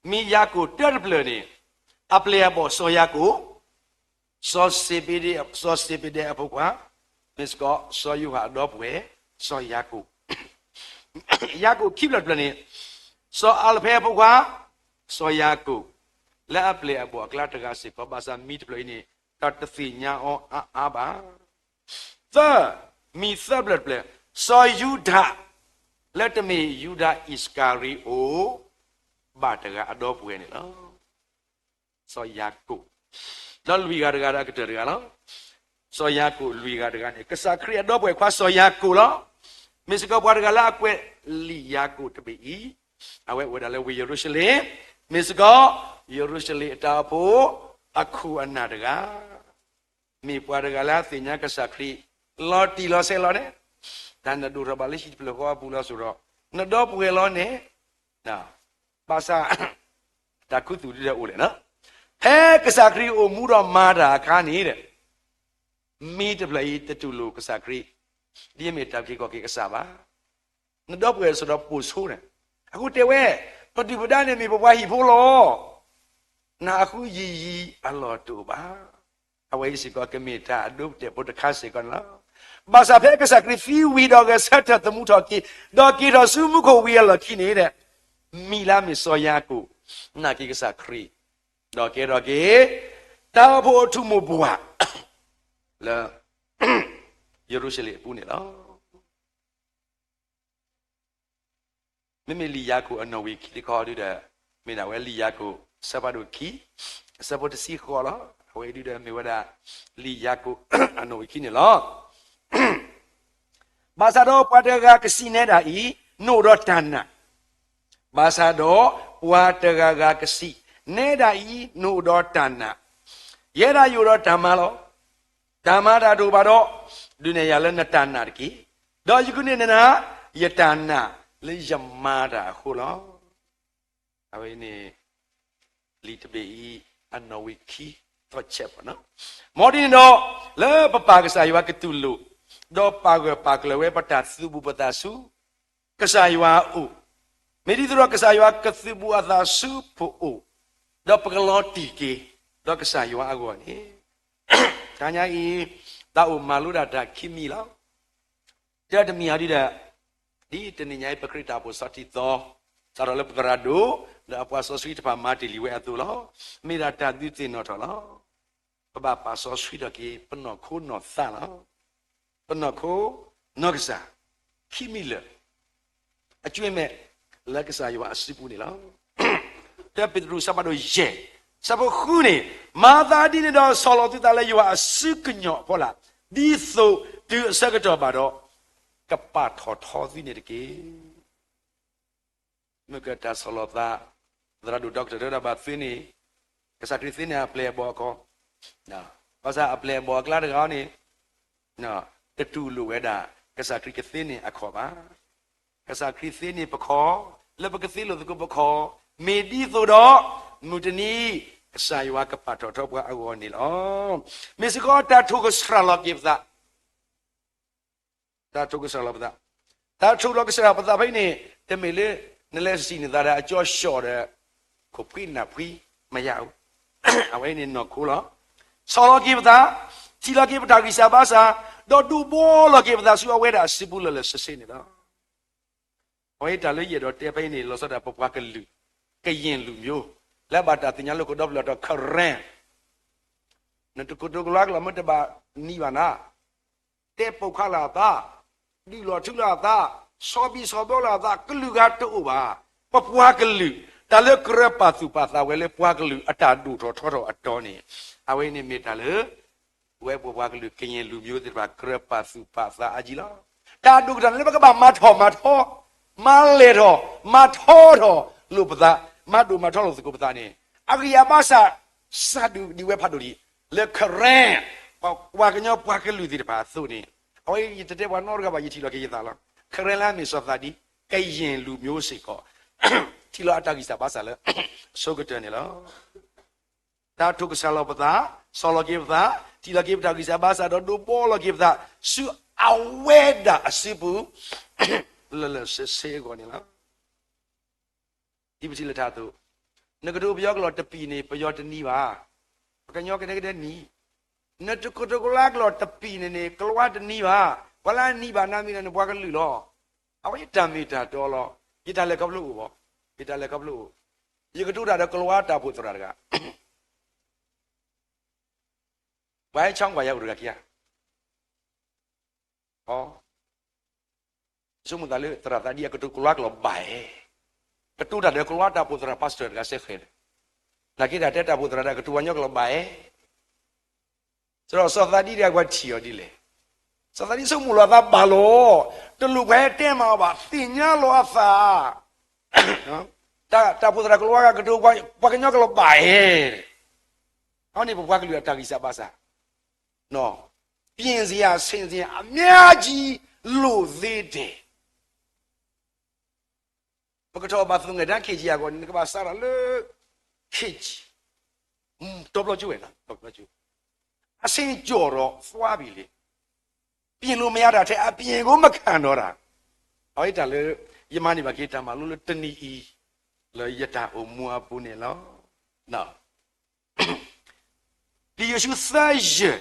မံၤယၤကိာ်တၢတဖျၢၣ်န့ၣ်, အပျဲၢ်အဘီၣ်စီၤယၤကိာ်, စီၤစ့ဘ့ဒဲ, စီၤစ့ဘ့ဒဲအဖိခွါ, မ့ၢ်စ့ၢ်ကီးစီၤယိၤဟၣ်အဒီပုၢ်ဝဲၢ်, စီၤယၤကိာ်, ယၤကိာ်ခံဖျၢၣ်တဖျၢၣ်န့ၣ်, စီၤအၤလဖဲအဖိခွါ, စီၤယၤကိာ်, လၢအပျဲၢ်အဘီၣ်အကျါတဂၤစ့ၢ်ကီး ဘၣ်ဆၣ်မံၤတဖျၢၣ်အံၤန့ၣ်, တၢ်တသ့ၣ်ညါအီၤအါအါဘၣ်. သၢ, မံၤသၢဖျၢၣ်တဖျၢၣ်, စီၤယူဒၤ, လၢတမ့ၢ်ယူဒၤအံၣ်စကၤရံအိၣ်, ဘၣ်တဂၤအဒီပုၢ်ဝဲၢ်န့ၣ်လီၤ. စီၤယၤကိာ်, ဒီးလွံၢ်ဂၤတဂၤဒီးအကတၢၢ်တဂၤလီၤ. စီၤယၤကိာ်လွံၢ်ဂၤတဂၤန့ၣ် ကစၢ်ခရံာ်အဒီပုၢ်ဝဲၢ်ခွါစီၤယၤကိာ်လီၤ. မ့ၢ်စ့ၢ်ကီးပှၤတဂၤလၢအကွဲးလံာ်ယၤကိာ်တဘ့ၣ်အံၤ, အဝဲအိၣ်ဝဲဒၣ်လၢဝ့ၢ်ယရူၤၡလ့ၣ်, မ့ၢ်စ့ၢ်ကီး, ယရူၤၡလ့ၣ်အတၢ်အိၣ်ဖှိၣ်, အခိၣ်အနၢ်တဂၤ မ့ၢ်ပှၤတဂၤလၢအသ့ၣ်ညါကစၢ်ခရံာ်, လီၤတံၢ်လီၤဆဲးလီၤန့ၣ်, တၢ်နဒိၣ်ထီၣ်ဘၣ်လၢဟံၣ်တဖျၢၣ်ဃီအပူၤလီၤစိၤဒီး, နဒီပုၢ်ဝဲၢ်လီၤန့ၣ်, ဘၣ်ဆၣ်, တၢ်ခူသူၣ်ဒ်လဲၣ်အိၣ်လဲၣ်နီၤ, ဖဲကစၢ်ခရံာ်အိၣ်မူဒီးမၤတၢ်အခါန့ၣ်ဒီး, မံၤတဖျၢၣ်အံၤတတူၢ်လိာ်ကစၢ်ခရံာ်, ဒ်အမ့ၢ်တၢ်က့ၤကီၢ်က့ၤကစၢ်ဘၣ်. နဒီပုၢ်ဝဲၢ်စိၤဒီးပိာ်ဆိန့ၣ်, အဃိတဲဝဲ, ပဒုၣ်ပဒါန့ၣ်မ့ၢ်ပပှၤဟံၣ်ဖိလီၤ. နဃုယံာ်ယံာ်အလီၢ်တအိၣ်ဘၣ်. အဝဲအံၤစ့ၢ်ကီးကမ့ၢ်တၢ်အဒိအတဲာ်ဖိတခါစ့ၢ်ကီးန့ၣ်လီၤ. ဘၣ်ဆၣ်ဖဲကစၢ်ခရံာ်သံဝံၤဒီးဂဲၤဆၢထၢၣ်သမူထီၣ်က့ၤ, ဒီးက့ၤထီၣ်ဆူမူခိၣ်ဝံၤအလီၢ်ခံန့ၣ်ဒီး, မံၤလၢအမ့ၢ်စီၤယၤကိာ်, နာ်က့ၤကစၢ်ခရံာ်, ဒီးကဲထီၣ်က့ၤ, တၢ်အိၣ်ဖှိၣ်အထူၣ်မိၢ်ပှၢ်, လၢ, ယရူၤၡလ့ၣ်အပူၤန့ၣ်လီၤ. မ့မ့ၢ်လံာ်ယၤကိာ်အနီၣ်ဝံာ်ခံတခီဒုဒီး, မ့ၢ်ဒၣ်ဝဲလံာ်ယၤကိာ်, အဆၢဖးဒိၣ်ခံ, အဆၢဖိတဆံဃိးလီၤ. အဝဲအံၤဒုဒီးမ့ၢ်ဝဲဒၣ်, လံာ်ယၤကိာ်အနီၣ်ဝံာ်ခံန့ၣ်လီၤ. ဘၣ်ဆၣ်ဒီးပှၤတဂၤဂၤကစံးနဲဒၣ်အံၤ, နအိၣ်ဒီးတၢ်နာ်, ဘၣ်ဆၣ်ဒီးပှၤတဂၤဂၤကစံး, နဲဒၣ်အံၤ, နအိၣ်ဒီးတၢ်နာ်, ယဲဒၣ်ယအိၣ်ဒီးတၢ်မၤလီၤ. တၢ်မၤတၢ်တအိၣ်ဘၣ်ဒီး, ဒုးနဲၣ်ယၤလၢနတၢ်နာ်တက့ၢ်. ဒီးယကဒုးနဲၣ်နၤ, ယတၢ်နာ်လၢယမၤတၢ်အဃိလီၤ. အဝဲန့ၣ်, လံာ်တဘ့ၣ်အံၤ, အနီၣ်ဝံာ်ခံ, သီၣ်ဆဲးပနီၤ, မ်ဒ်န့ၣ်ဒီး, လၢပပၢ်ကစၢ်ယွၤကတူၢ်လိာ်, ဒီးပာ်ဂၢၢ်ပာ်ကျၢၤဝဲပတၢ်သုးဘူးပသးဆူ ကစၢ်ယွၤအအိၣ်, မ့ၢ်ဒ်သိးဒီးကစၢ်ယွၤကသုးဘူးအသးဆူပအိၣ်, ဒီးပကလီၤတံၢ်က့ၤ, ဒီးကစၢ်ယွၤအဂီၢ်န့ၣ်, တနံၤအံၤ, သးအိၣ်မၤလိဒၣ်တၢ်ခံမံၤလီၤ. တၢတမံၤအံၤဒုဒီး, ဒ်တနံၤညါအံၤပခရံာ်တၢ်အိၣ်ဖှိၣ်ဆီၣ်တံၢ်သီ, စးထီၣ်လၢပသရၣ်ဒိၣ်, ဒီးအပှၤစီဆှံတဖၣ်မၤတ့ၢ်လံဝဲအသိးလီၤ. မ့ၢ်ဒၣ်တၢ်ဒုးသ့ၣ်နီၣ်ထီၣ်လီၤ. ပဘၣ်ပာ်စီဆှံထီၣ်က့ၤ ပနီၢ်ခိနီၢ်သးလီၤ. ပနီၢ်ခိ, နီၢ်ကစၢ်, ခံမံၤလၢာ်, အကွဲမဲာ်, လၢကစၢ်ယွၤအစုပူၤန့ၣ်လီၤ. တၢပ့းတရူး အဆၢဖးဒိၣ်ယဲၢ်, အဆၢဖိဃုန့ၣ်, မၤသးဒ်န့ၣ်ဒီးဆီၣ်လီၤသုသးလၢယွၤအစုကညီၤအဖီလာ်, ဒ်သိးတုၤအဆၢကတီၢ်ဘၣ်ဒီး, ကပာ်ထီၣ်ထီသုန့ၣ်တက့ၢ်. မ့ၢ်ကတၢ်ဆီၣ်လီၤသး, သရၣ်ဒိၣ် doctor တဲဝဲဒၣ်ဘၣ်သ့န့ၣ်, ကစၢ်ခရံာ်သ့န့ၢ်အပျဲၢ်အဘီၣ်အခီ, ဘၣ်ဆၣ်အပျဲၢ်အဘီၣ်အကျါတဂၤန့ၣ်, တတူၢ်လိာ်ဝဲဒၣ်, ကစၢ်ခရံာ်ကသ့န့ၢ်အခီၣ်ဘၣ်. ကစၢ်ခရံာ်သ့န့ၢ်ပခီၣ်, လၢပကသ့လိာ်သကိးပခီၣ်, မ့ၢ်ဒ်သိးဒီး, မုၢ်တနံၤ, ကစၢ်ယွၤကပာ်ထီၣ်ထီပှၤအဂီၢ်န့ၣ်လီၤ. မ့ၢ်စ့ၢ်ကီးတၢ်ထိၣ်ကစှၤလီၤက့ၤပသး တၢ်ထိၣ်ကစှၤလီၤပသး, တၢ်ထိၣ်လီၤကစှၤပသးဖဲအံၤန့ၣ်, တမ့ၢ်လၢ, နလဲၤစံၣ်နသးဒီးအကၠီၡီၣ်ဒီး, ခိၣ်ဖှံနၢ်ဖှံ, မယါအူ, အဝဲအံၤန့ၣ်နီၢ်ခိလီၤ. ဆီၣ်လီၤက့ၤပသး, ထံၣ်လီၤက့ၤပတၢ်ဂံၢ်စၢ်ဘါစၢ်, ဒီးဒုးဘှီလီၤက့ၤပသးဆူအဝဲဒၣ်အစုပူၤလၢာ်လၢာ်ဆ့ဆ့န့ၣ်လီၤ. အဝဲအံၤတၢ်လၢယအဲၣ်ဒိးတဲဖဲအံၤန့ၣ် လီၤဆီဒၣ်ပပှၤကလုာ်, ကရင်လူမျိုး, လၢဘၣ်တၢ်သ့ၣ်ညါလိာ်ကဒီဖျၢၣ်အတီၢ် Karen, နတကတိၤကလါကလီၤ မ့ၢ်တဘၣ်နံၤဘၣ်နၤ, တဲပိာ်ခွါလၢအသး, ဒုးလီၤထုလၢအသး, ဆီဘံၣ်ဆီဘီလၢအသး ကလုာ်ဂၤတအိၣ်ဘၣ်. ပပှၤကလုာ် တၢ်လၢကြၢးပာ်သူၣ်ပာ်သးဝဲလၢပှၤကလုာ်အတၢ်ဒိၣ်ထီၣ်ထီထီၣ်အတီၢ်န့ၣ်, အဝဲန့ၣ်မ့ၢ်တၢ်လၢ ဝဲပပှၤကလုာ် ကယဲၢ်လူၤမိသ့ၣ်တဖၣ် ကြၢးပာ်သူၣ်ပာ်သးအါကံလီၤ. တၢ်ဒိၣ်ကတၢၢ်န့ၣ်လၢပကဘၣ်မၤထီၣ်မၤထီ, မၤလဲၢ်ထီၣ် မၤထီထီၣ်လိာ်ပသး, မၤဒိၣ်မၤထီလိာ်သကိးပသးန့ၣ်, အဂံၢ်အဘါစၢ် စၢ်ဒုးဒံးဝဲဖးဒိၣ်ဒံး, လၢ Karen ပှၤကညီပှၤကလုာ်သ့ၣ်တဖၣ်အသိးန့ၣ်, အဝဲယတတဲပှၤနီတဂၤဘၣ် ယထံၣ်လီၤက့ၤယသးလီၤ. Karen လၢအမ့ၢ်စီၤသးဒံ ကယဲၢ်လူၤမိစ့ၢ်ကီး, ထံၣ်လီၤအတၢ်ဂံၢ်စၢ်ဘါစၢ်လၢ အဆိကတၢၢ်န့ၣ်လီၤ. တၢ်ထိၣ်ကစၢ်လီၤပသး, ဆီၣ်လီၤက့ၤပသး, ထံၣ်လီၤက့ၤပတၢ်ဂံၢ်စၢ်ဘါစၢ်ဒီးဒိးဘှီလီၤက့ၤပသး ဆူအဝဲဒၣ်အစုပူၤ လၢာ်လၢာ်ဆ့ဆ့အဂီၢ်န့ၣ်လီၤ. ဒ်ပထံၣ်လၢထးအသိး, နကတိၤပယီၤကလီၢ်တပံာ်န့ၣ် ပယီၤတနံၤဘၣ်, ပှၤကညီကဒဲကဒဲနံၤ, နတကတိၤကလါကလီၢ်တပံာ်န့ၣ်န့ၣ် ကလါတနံၤဘၣ်, ပှၤလၢအနံၤဘၣ်နၤမ့ၢ်ဒီးနပှၤကလုာ်လီၤ. အဝဲယတၢ်မ့ၢ်တၢ်တီလီၤ. ယတၢ်လဲၤခီဖျိအိၣ်ဘၣ်, ယတၢ်လဲၤခီဖျိအိၣ်, ယကတိၤတၢ်ဒီးကလါတၢ်အိၣ်ဖှိၣ်သရၣ်တဂၤ ပှၤဟဲဆါကွၢ်ယၤအိၣ်တဂၤခံဂၤ, အ ဆိကမိၣ်သးလၢသရၣ်သးဒံအကတိၤကလါကလီၢ်ဘၣ်ဧါ, ကတိၤတၢ်ဒီးကလါတၢ်အိၣ်ဖှိၣ်သရၣ် pastor တဂၤစဲဃဲၤ, နာ်က့တၢ်တဲတၢ်အိၣ်ဖှိၣ်သရၣ်ဒီးကတိၤပှၤကညီကလီၢ်ဘၣ်ဧါ. ဒီးစီၤသးဒံတဂၤကွၢ်ထံၣ်အီၤဒ်လဲၣ်, စီၤသးဒံဆိကမိၣ်လီၤအသးဘၣ်လီၤ, တလိၣ်ပှၤဟဲတဲမၤအီၤဘၣ်, သ့ၣ်ညါလီၤအသး တၢ်အိၣ်ဖှိၣ်သရၣ်ကလါဂၤကတိၤပှၤကညီကလီၢ်ဘၣ်ဧါ. အဝဲန့ၣ်ပပှၤကလုာ်အတၢ်ဂံၢ်စၢ်ဘါစၢ်, ပြင်စရာ ဆင်စရာ အများကြီး လိုသေးတယ်. ပကထီၣ်ဘၣ်သူၣ်ငဲၢ်တၢ်ခ့ၣ်ကံအဂီၢ်န့ၣ် နကဘၣ်စးထီၣ်လၢ ခ့ၣ်ကံ, တီဘျီကၠိဝဲ, အဆင်ကျော်တော့သွားပြီလေ, ပြင်လို့မရတာထက် အပြင်ကို မခံတော့တာ. အဝဲတၢ်လၢ ယမၤန့ၢ်ဘၣ်က့ၤတၢ်မၤလိလၢတနံၤအံၤ လၢယတၢ်အိၣ်မူအပူၤန့ၣ်လီၤ. လံာ်ယိၤၡူသၢယဲၢ်,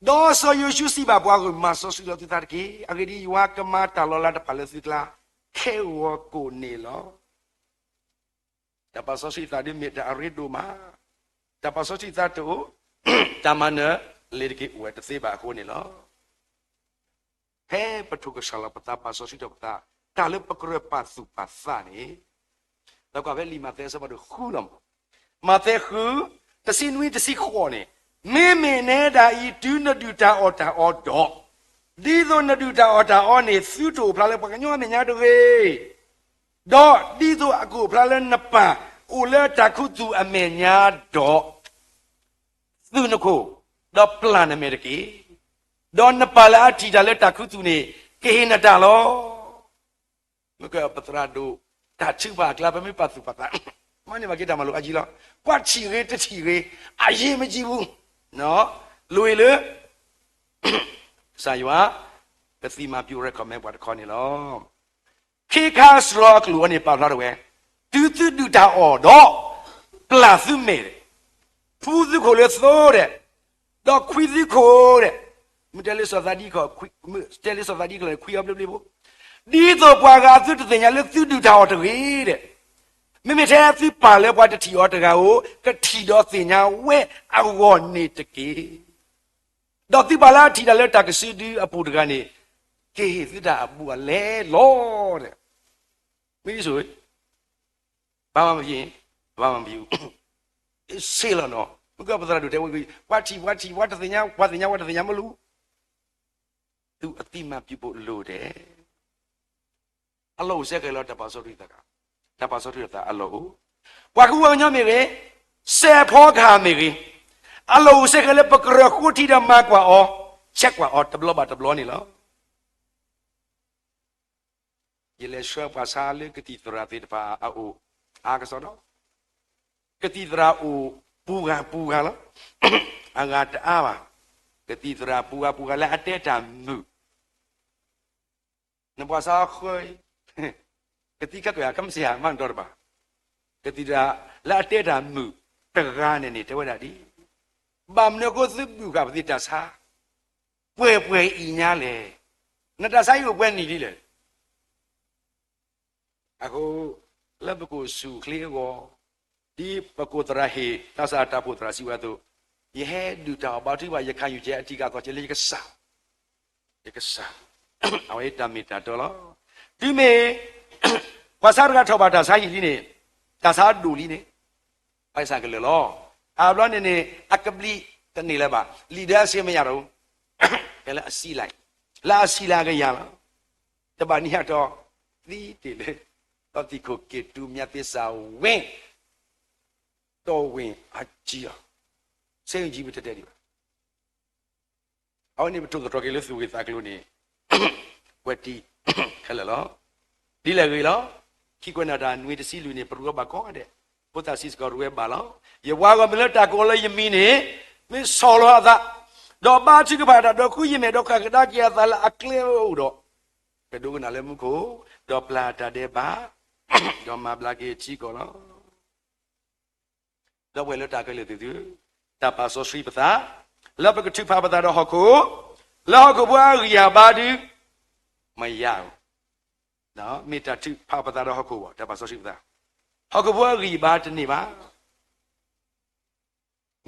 ဒီးစီၤယိၤၡူစံးဘၣ်ပှၤဂီၢ်မုၢ်, မၤစီဆှံလီၤသုသးတက့ၢ်. အဂ့ၢ်ဒ်အံၤ, ယွၤကမၤတၢ်လီၤလးတဖၣ်လၢသုကျါ ခဲဂီၤကိာ်န့ၣ်လီၤ. တၢ်ပာ်စီဆှံသးဒ်မ့ၢ်တၢ်အရ့ဒိၣ်မး, တၢ်ပာ်စီဆှံသးတအိၣ်, တၢ်မၤနၢၤလ့ၤတက့ၢ်အိၣ်ဝဲတသ့ဘၣ်အဃိန့ၣ်လီၤ. ဖဲပထိၣ်ကစၢ်လီၤပသး ပာ်စီဆှံထီၣ်ပသး, တၢ်လၢပကြၢးပာ်သူၣ်ပာ်သးန့ၣ်, ဒီးကွၢ်ဖဲလံာ်မးသဲအဆၢဖးဒိၣ်ဃုလီၤမး, မးသဲဃု, တဆံနွံ တဆံဃိးန့ၣ်, မ့မ့ၢ်နဲဒၣ်အံၤ တုၤနဒုၣ်တၢ်အီၣ်တၢ်အီဒီး, ဒ်သိးနဒုၣ်တၢ်အီၣ်တၢ်အီန့ၣ် သုတအိၣ်ဖျါလၢပှၤကညီအမဲာ်ညါတဂ့ၤ, ဒီးဒ်သိးအကအိၣ်ဖျါလၢနပၢ်အိၣ်လၢတၢ်ခူသူၣ်အမဲာ်ညါဒီး, သုးနခိၣ်, ဒီးပျၢ်နမဲာ်တက့ၢ်. ဒီးနပၢ်လၢအထံၣ်တၢ်လၢတၢ်ခူသူၣ်န့ၣ် ကဟ့ၣ်နတၢ်လီၤ. မ့ၢ်ကပသရၣ်ဒိၣ် တၢ်ထုကဖၣ်အကျါ ပမ့ၢ်ပာ်သူၣ်ပာ်သး, မၤန့ၢ်ဘၣ်က့ၤတၢ်မၤလိာ်အါကံလီၤ. ကွၢ်ထံၣ်ဂ့ၤတထံၣ်ဂ့ၤ, အရေးမကြီးဘူး, လွေလၢ ကစၢ်ယွၤ ကသံမၤပျူး recommend ပှၤတခီန့ၣ်လီၤ. ခ့ခါစရီအကလူးအီၤန့ၣ် ပာ်ဖျါထီၣ်ဝဲ, တုၤသုဒုၣ်တၢ်အီၣ်ဒီး ပျၢ်သုမဲာ်ဒီး, ဖှူသုခိၣ်လၢသိဒီး, ဒီးခွံသုခိၣ်ဒီး, မ့ၢ်တဲလၢစီၤသးဒံ, တဲလၢစီၤသးဒံကလီၢ်န့ၣ် ခွံအီၤဘျ့ဘျ့ဖိ, ဒ်သိးပှၤဂၤသုတသ့ၣ်ညါလၢသုဒုၣ်တၢ်အီၣ်တဂ့ၤဒီး, မ့မ့ၢ်ထဲသုပၢ်လၢပှၤတထံၣ်အီၤတဂၤဧိၤ ကထံၣ်ဒီးသ့ၣ်ညါဝဲအဂီၢ်န့ၣ်တက့ၢ်. ဒီးသုပၢ်လၢအထံၣ်တၢ်လၢတၢ်ကစုဒုအပူၤတဂၤန့ၣ် ကဟ့ၣ်သုတၢ်အဘူးအလဲလီၤ. မ့ၢ်ဒ်သိး ဘာမှမဖြစ်, ဘာမှမဖြစ်ဘူး, ဆ့လီၤနီၤ. မ့ၢ်ကပသရၣ်ဒိၣ်တဲဝဲ, ပှၤထံၣ်ပှၤထံၣ်, ပှၤတသ့ၣ်ညါပှၤသ့ၣ်ညါ, ပှၤတသ့ၣ်ညါမ့ၢ်လီၤ. သုအသံမၤပျူးဖိလိၤဒဲး. အလီၢ်အိၣ်စဲဃဲၤလၢတၢ်ပာ်စီဆှံသး, တၢ်ပာ်စီဆှံသးအလီၢ်အိၣ်, ပှၤကဝီၤကညီမ့ၢ်ဂ့ၤ, စဲးဖီကဟၣ်မ့ၢ်ဂ့ၤ, အလီၢ်အိၣ်စဲဃဲၤလၢပကြၢးဃိထံဒီးမၤကွၢ်အီၤ, checkကွၢ်အီၤတဘျီဘၣ်တဘျီန့ၣ်လီၤ. ယလဲၤဆှၢပှၤဆါလၢကသံၣ်သရၣ်သ့ၣ်တဖၣ်အအိၣ်အါကစီဒီ, ကသံၣ်သရၣ်အိၣ်ပူၤဂၤပူၤဂၤလီၤ. အဂၤတအါဘၣ်. ကသံၣ်သရၣ်ပူၤဂၤပူၤဂၤလၢအတဲတၢ်မုာ်, နပှၤဆါဃၢ, ကသံၣ်ခဲကၢၣ် ကမ့ၢ်စ့ၢ်ဟးမၤနတီတဘၣ်. ကသံၣ်သရၣ်လၢအတဲတၢ်မုာ်တဂၤန့ၣ်န့ၣ် တဲဝဲဒၣ်ဒ်, ဘၣ်မနုၤအဃိသုဘုၣ်ဃာ်ပသ့ၣ်တၢ်ဆါ, ပှဲၤပှဲၤအံၤညါလဲၣ်. နတၢ်ဆါအံၤအိၣ်ပှဲၤနံၣ်ဒ်လဲၣ်. အဃိ လၢပကအိၣ်ဆူၣ်အိၣ်ချ့အဂီၢ်, ဒ်ပကိးသရၣ်ဟ့ၣ် သးစၢ်တၢ်အိၣ်ဖှိၣ်သရၣ်စံးဝဲအသိး, ယဟဲဒုၣ်တၢ်အီၣ်ဘါထုကဖၣ် ယခံယူၣ်ကဲအတံၤကသီၣ်ကဲလၢယကစၢ်, ယကစၢ်, အဝဲတၢ်မ့ၢ်တၢ်တီလီၤ. တုၤမ့ၢ် ပှၤဆါတဂၤထီၣ်ဘၣ်တၢ်ဆါဟံၣ်လံန့ၣ်, တၢ်ဆါဒိၣ်လံန့ၣ်, ပှၤဆါကလၢာ်လီၤ. အဘျီန့ၣ်န့ၣ် အကဘျံးတန့ၢ်လၢၤဘၣ်, လံာ်ဒၢအစ့မ့ၢ်ယၤဒီး, ဖဲလၢအစံးလၢ်, လၢအစံးလၢ်အကယၤလီၤ. တဘၣ်နံၤဟးထီၣ်, သံတ့ၢ်လၢ ဒီးသံၣ်ခိၣ်က့ၤတူၢ်မၠးသ့ၣ်စၢ်ဝဲ, တီၢ်ဝ့ၢ်အကံအီၤ, ဆဲးယုၢ်ကံပတတဲဒံးဘၣ်. အဝဲန့ၣ်ပထိၣ်သတြီၤက့ၤလၢသူၣ်ဂ့ၢ်သးကျိၤန့ၣ်, ဝဲတံၢ်ခဲလၢာ်လီၤ. ဒ်လဲၣ်ဂ့ၤလီၤ. ခံကွဲးနီၣ်တၢ်နွံတဆံလွံၢ်န့ၣ် ပရူးအီၤဘၣ်ကိးဂၤဒဲး, ဖိသၣ်ဆံးစ့ၢ်ကီးရူးဝဲဘၣ်လီၤ. ယဝၤအဂီၢ်မ့ၢ်လၢတၢ်ကိးလၢယမံၤန့ၣ်, မ့ၢ်ဆီၣ်လီၤအသး, ဒီးဘါထုကဖၣ်တၢ်ဒီးဃုယမဲာ်ဒီးဃၣ်ကဒါက့ၤအသးလၢအကျဲအအိၣ်ဒီး, ကဒိကနၣ်လၢမူခိၣ်, ဒီးပျၢ်တၢ်ဒဲးဘး, ဒီးမၤဘျါက့ၤအထံကီၢ်လီၤ. ဒီပုၢ်ဝဲၢ်လၢတၢ်ခဲလၢာ်သ့ၣ်သု, တၢ်ပာ်စီဆှံပသး, လၢပကထုးဖးပသးဒီးဟီၣ်ခိၣ်, လၢဟီၣ်ခိၣ်ဖိအဂံၢ်အဘါဒုး, မယၤဧိၤ, မ့ၢ်တၢ်ထုးဖးပသးဒီးဟီၣ်ခိၣ်ဘၣ်, တၢ်ပာ်စီဆှံပသး, ဟီၣ်ခိၣ်ဖိအဂံၢ်အဘါတန့ၢ်ဘၣ်.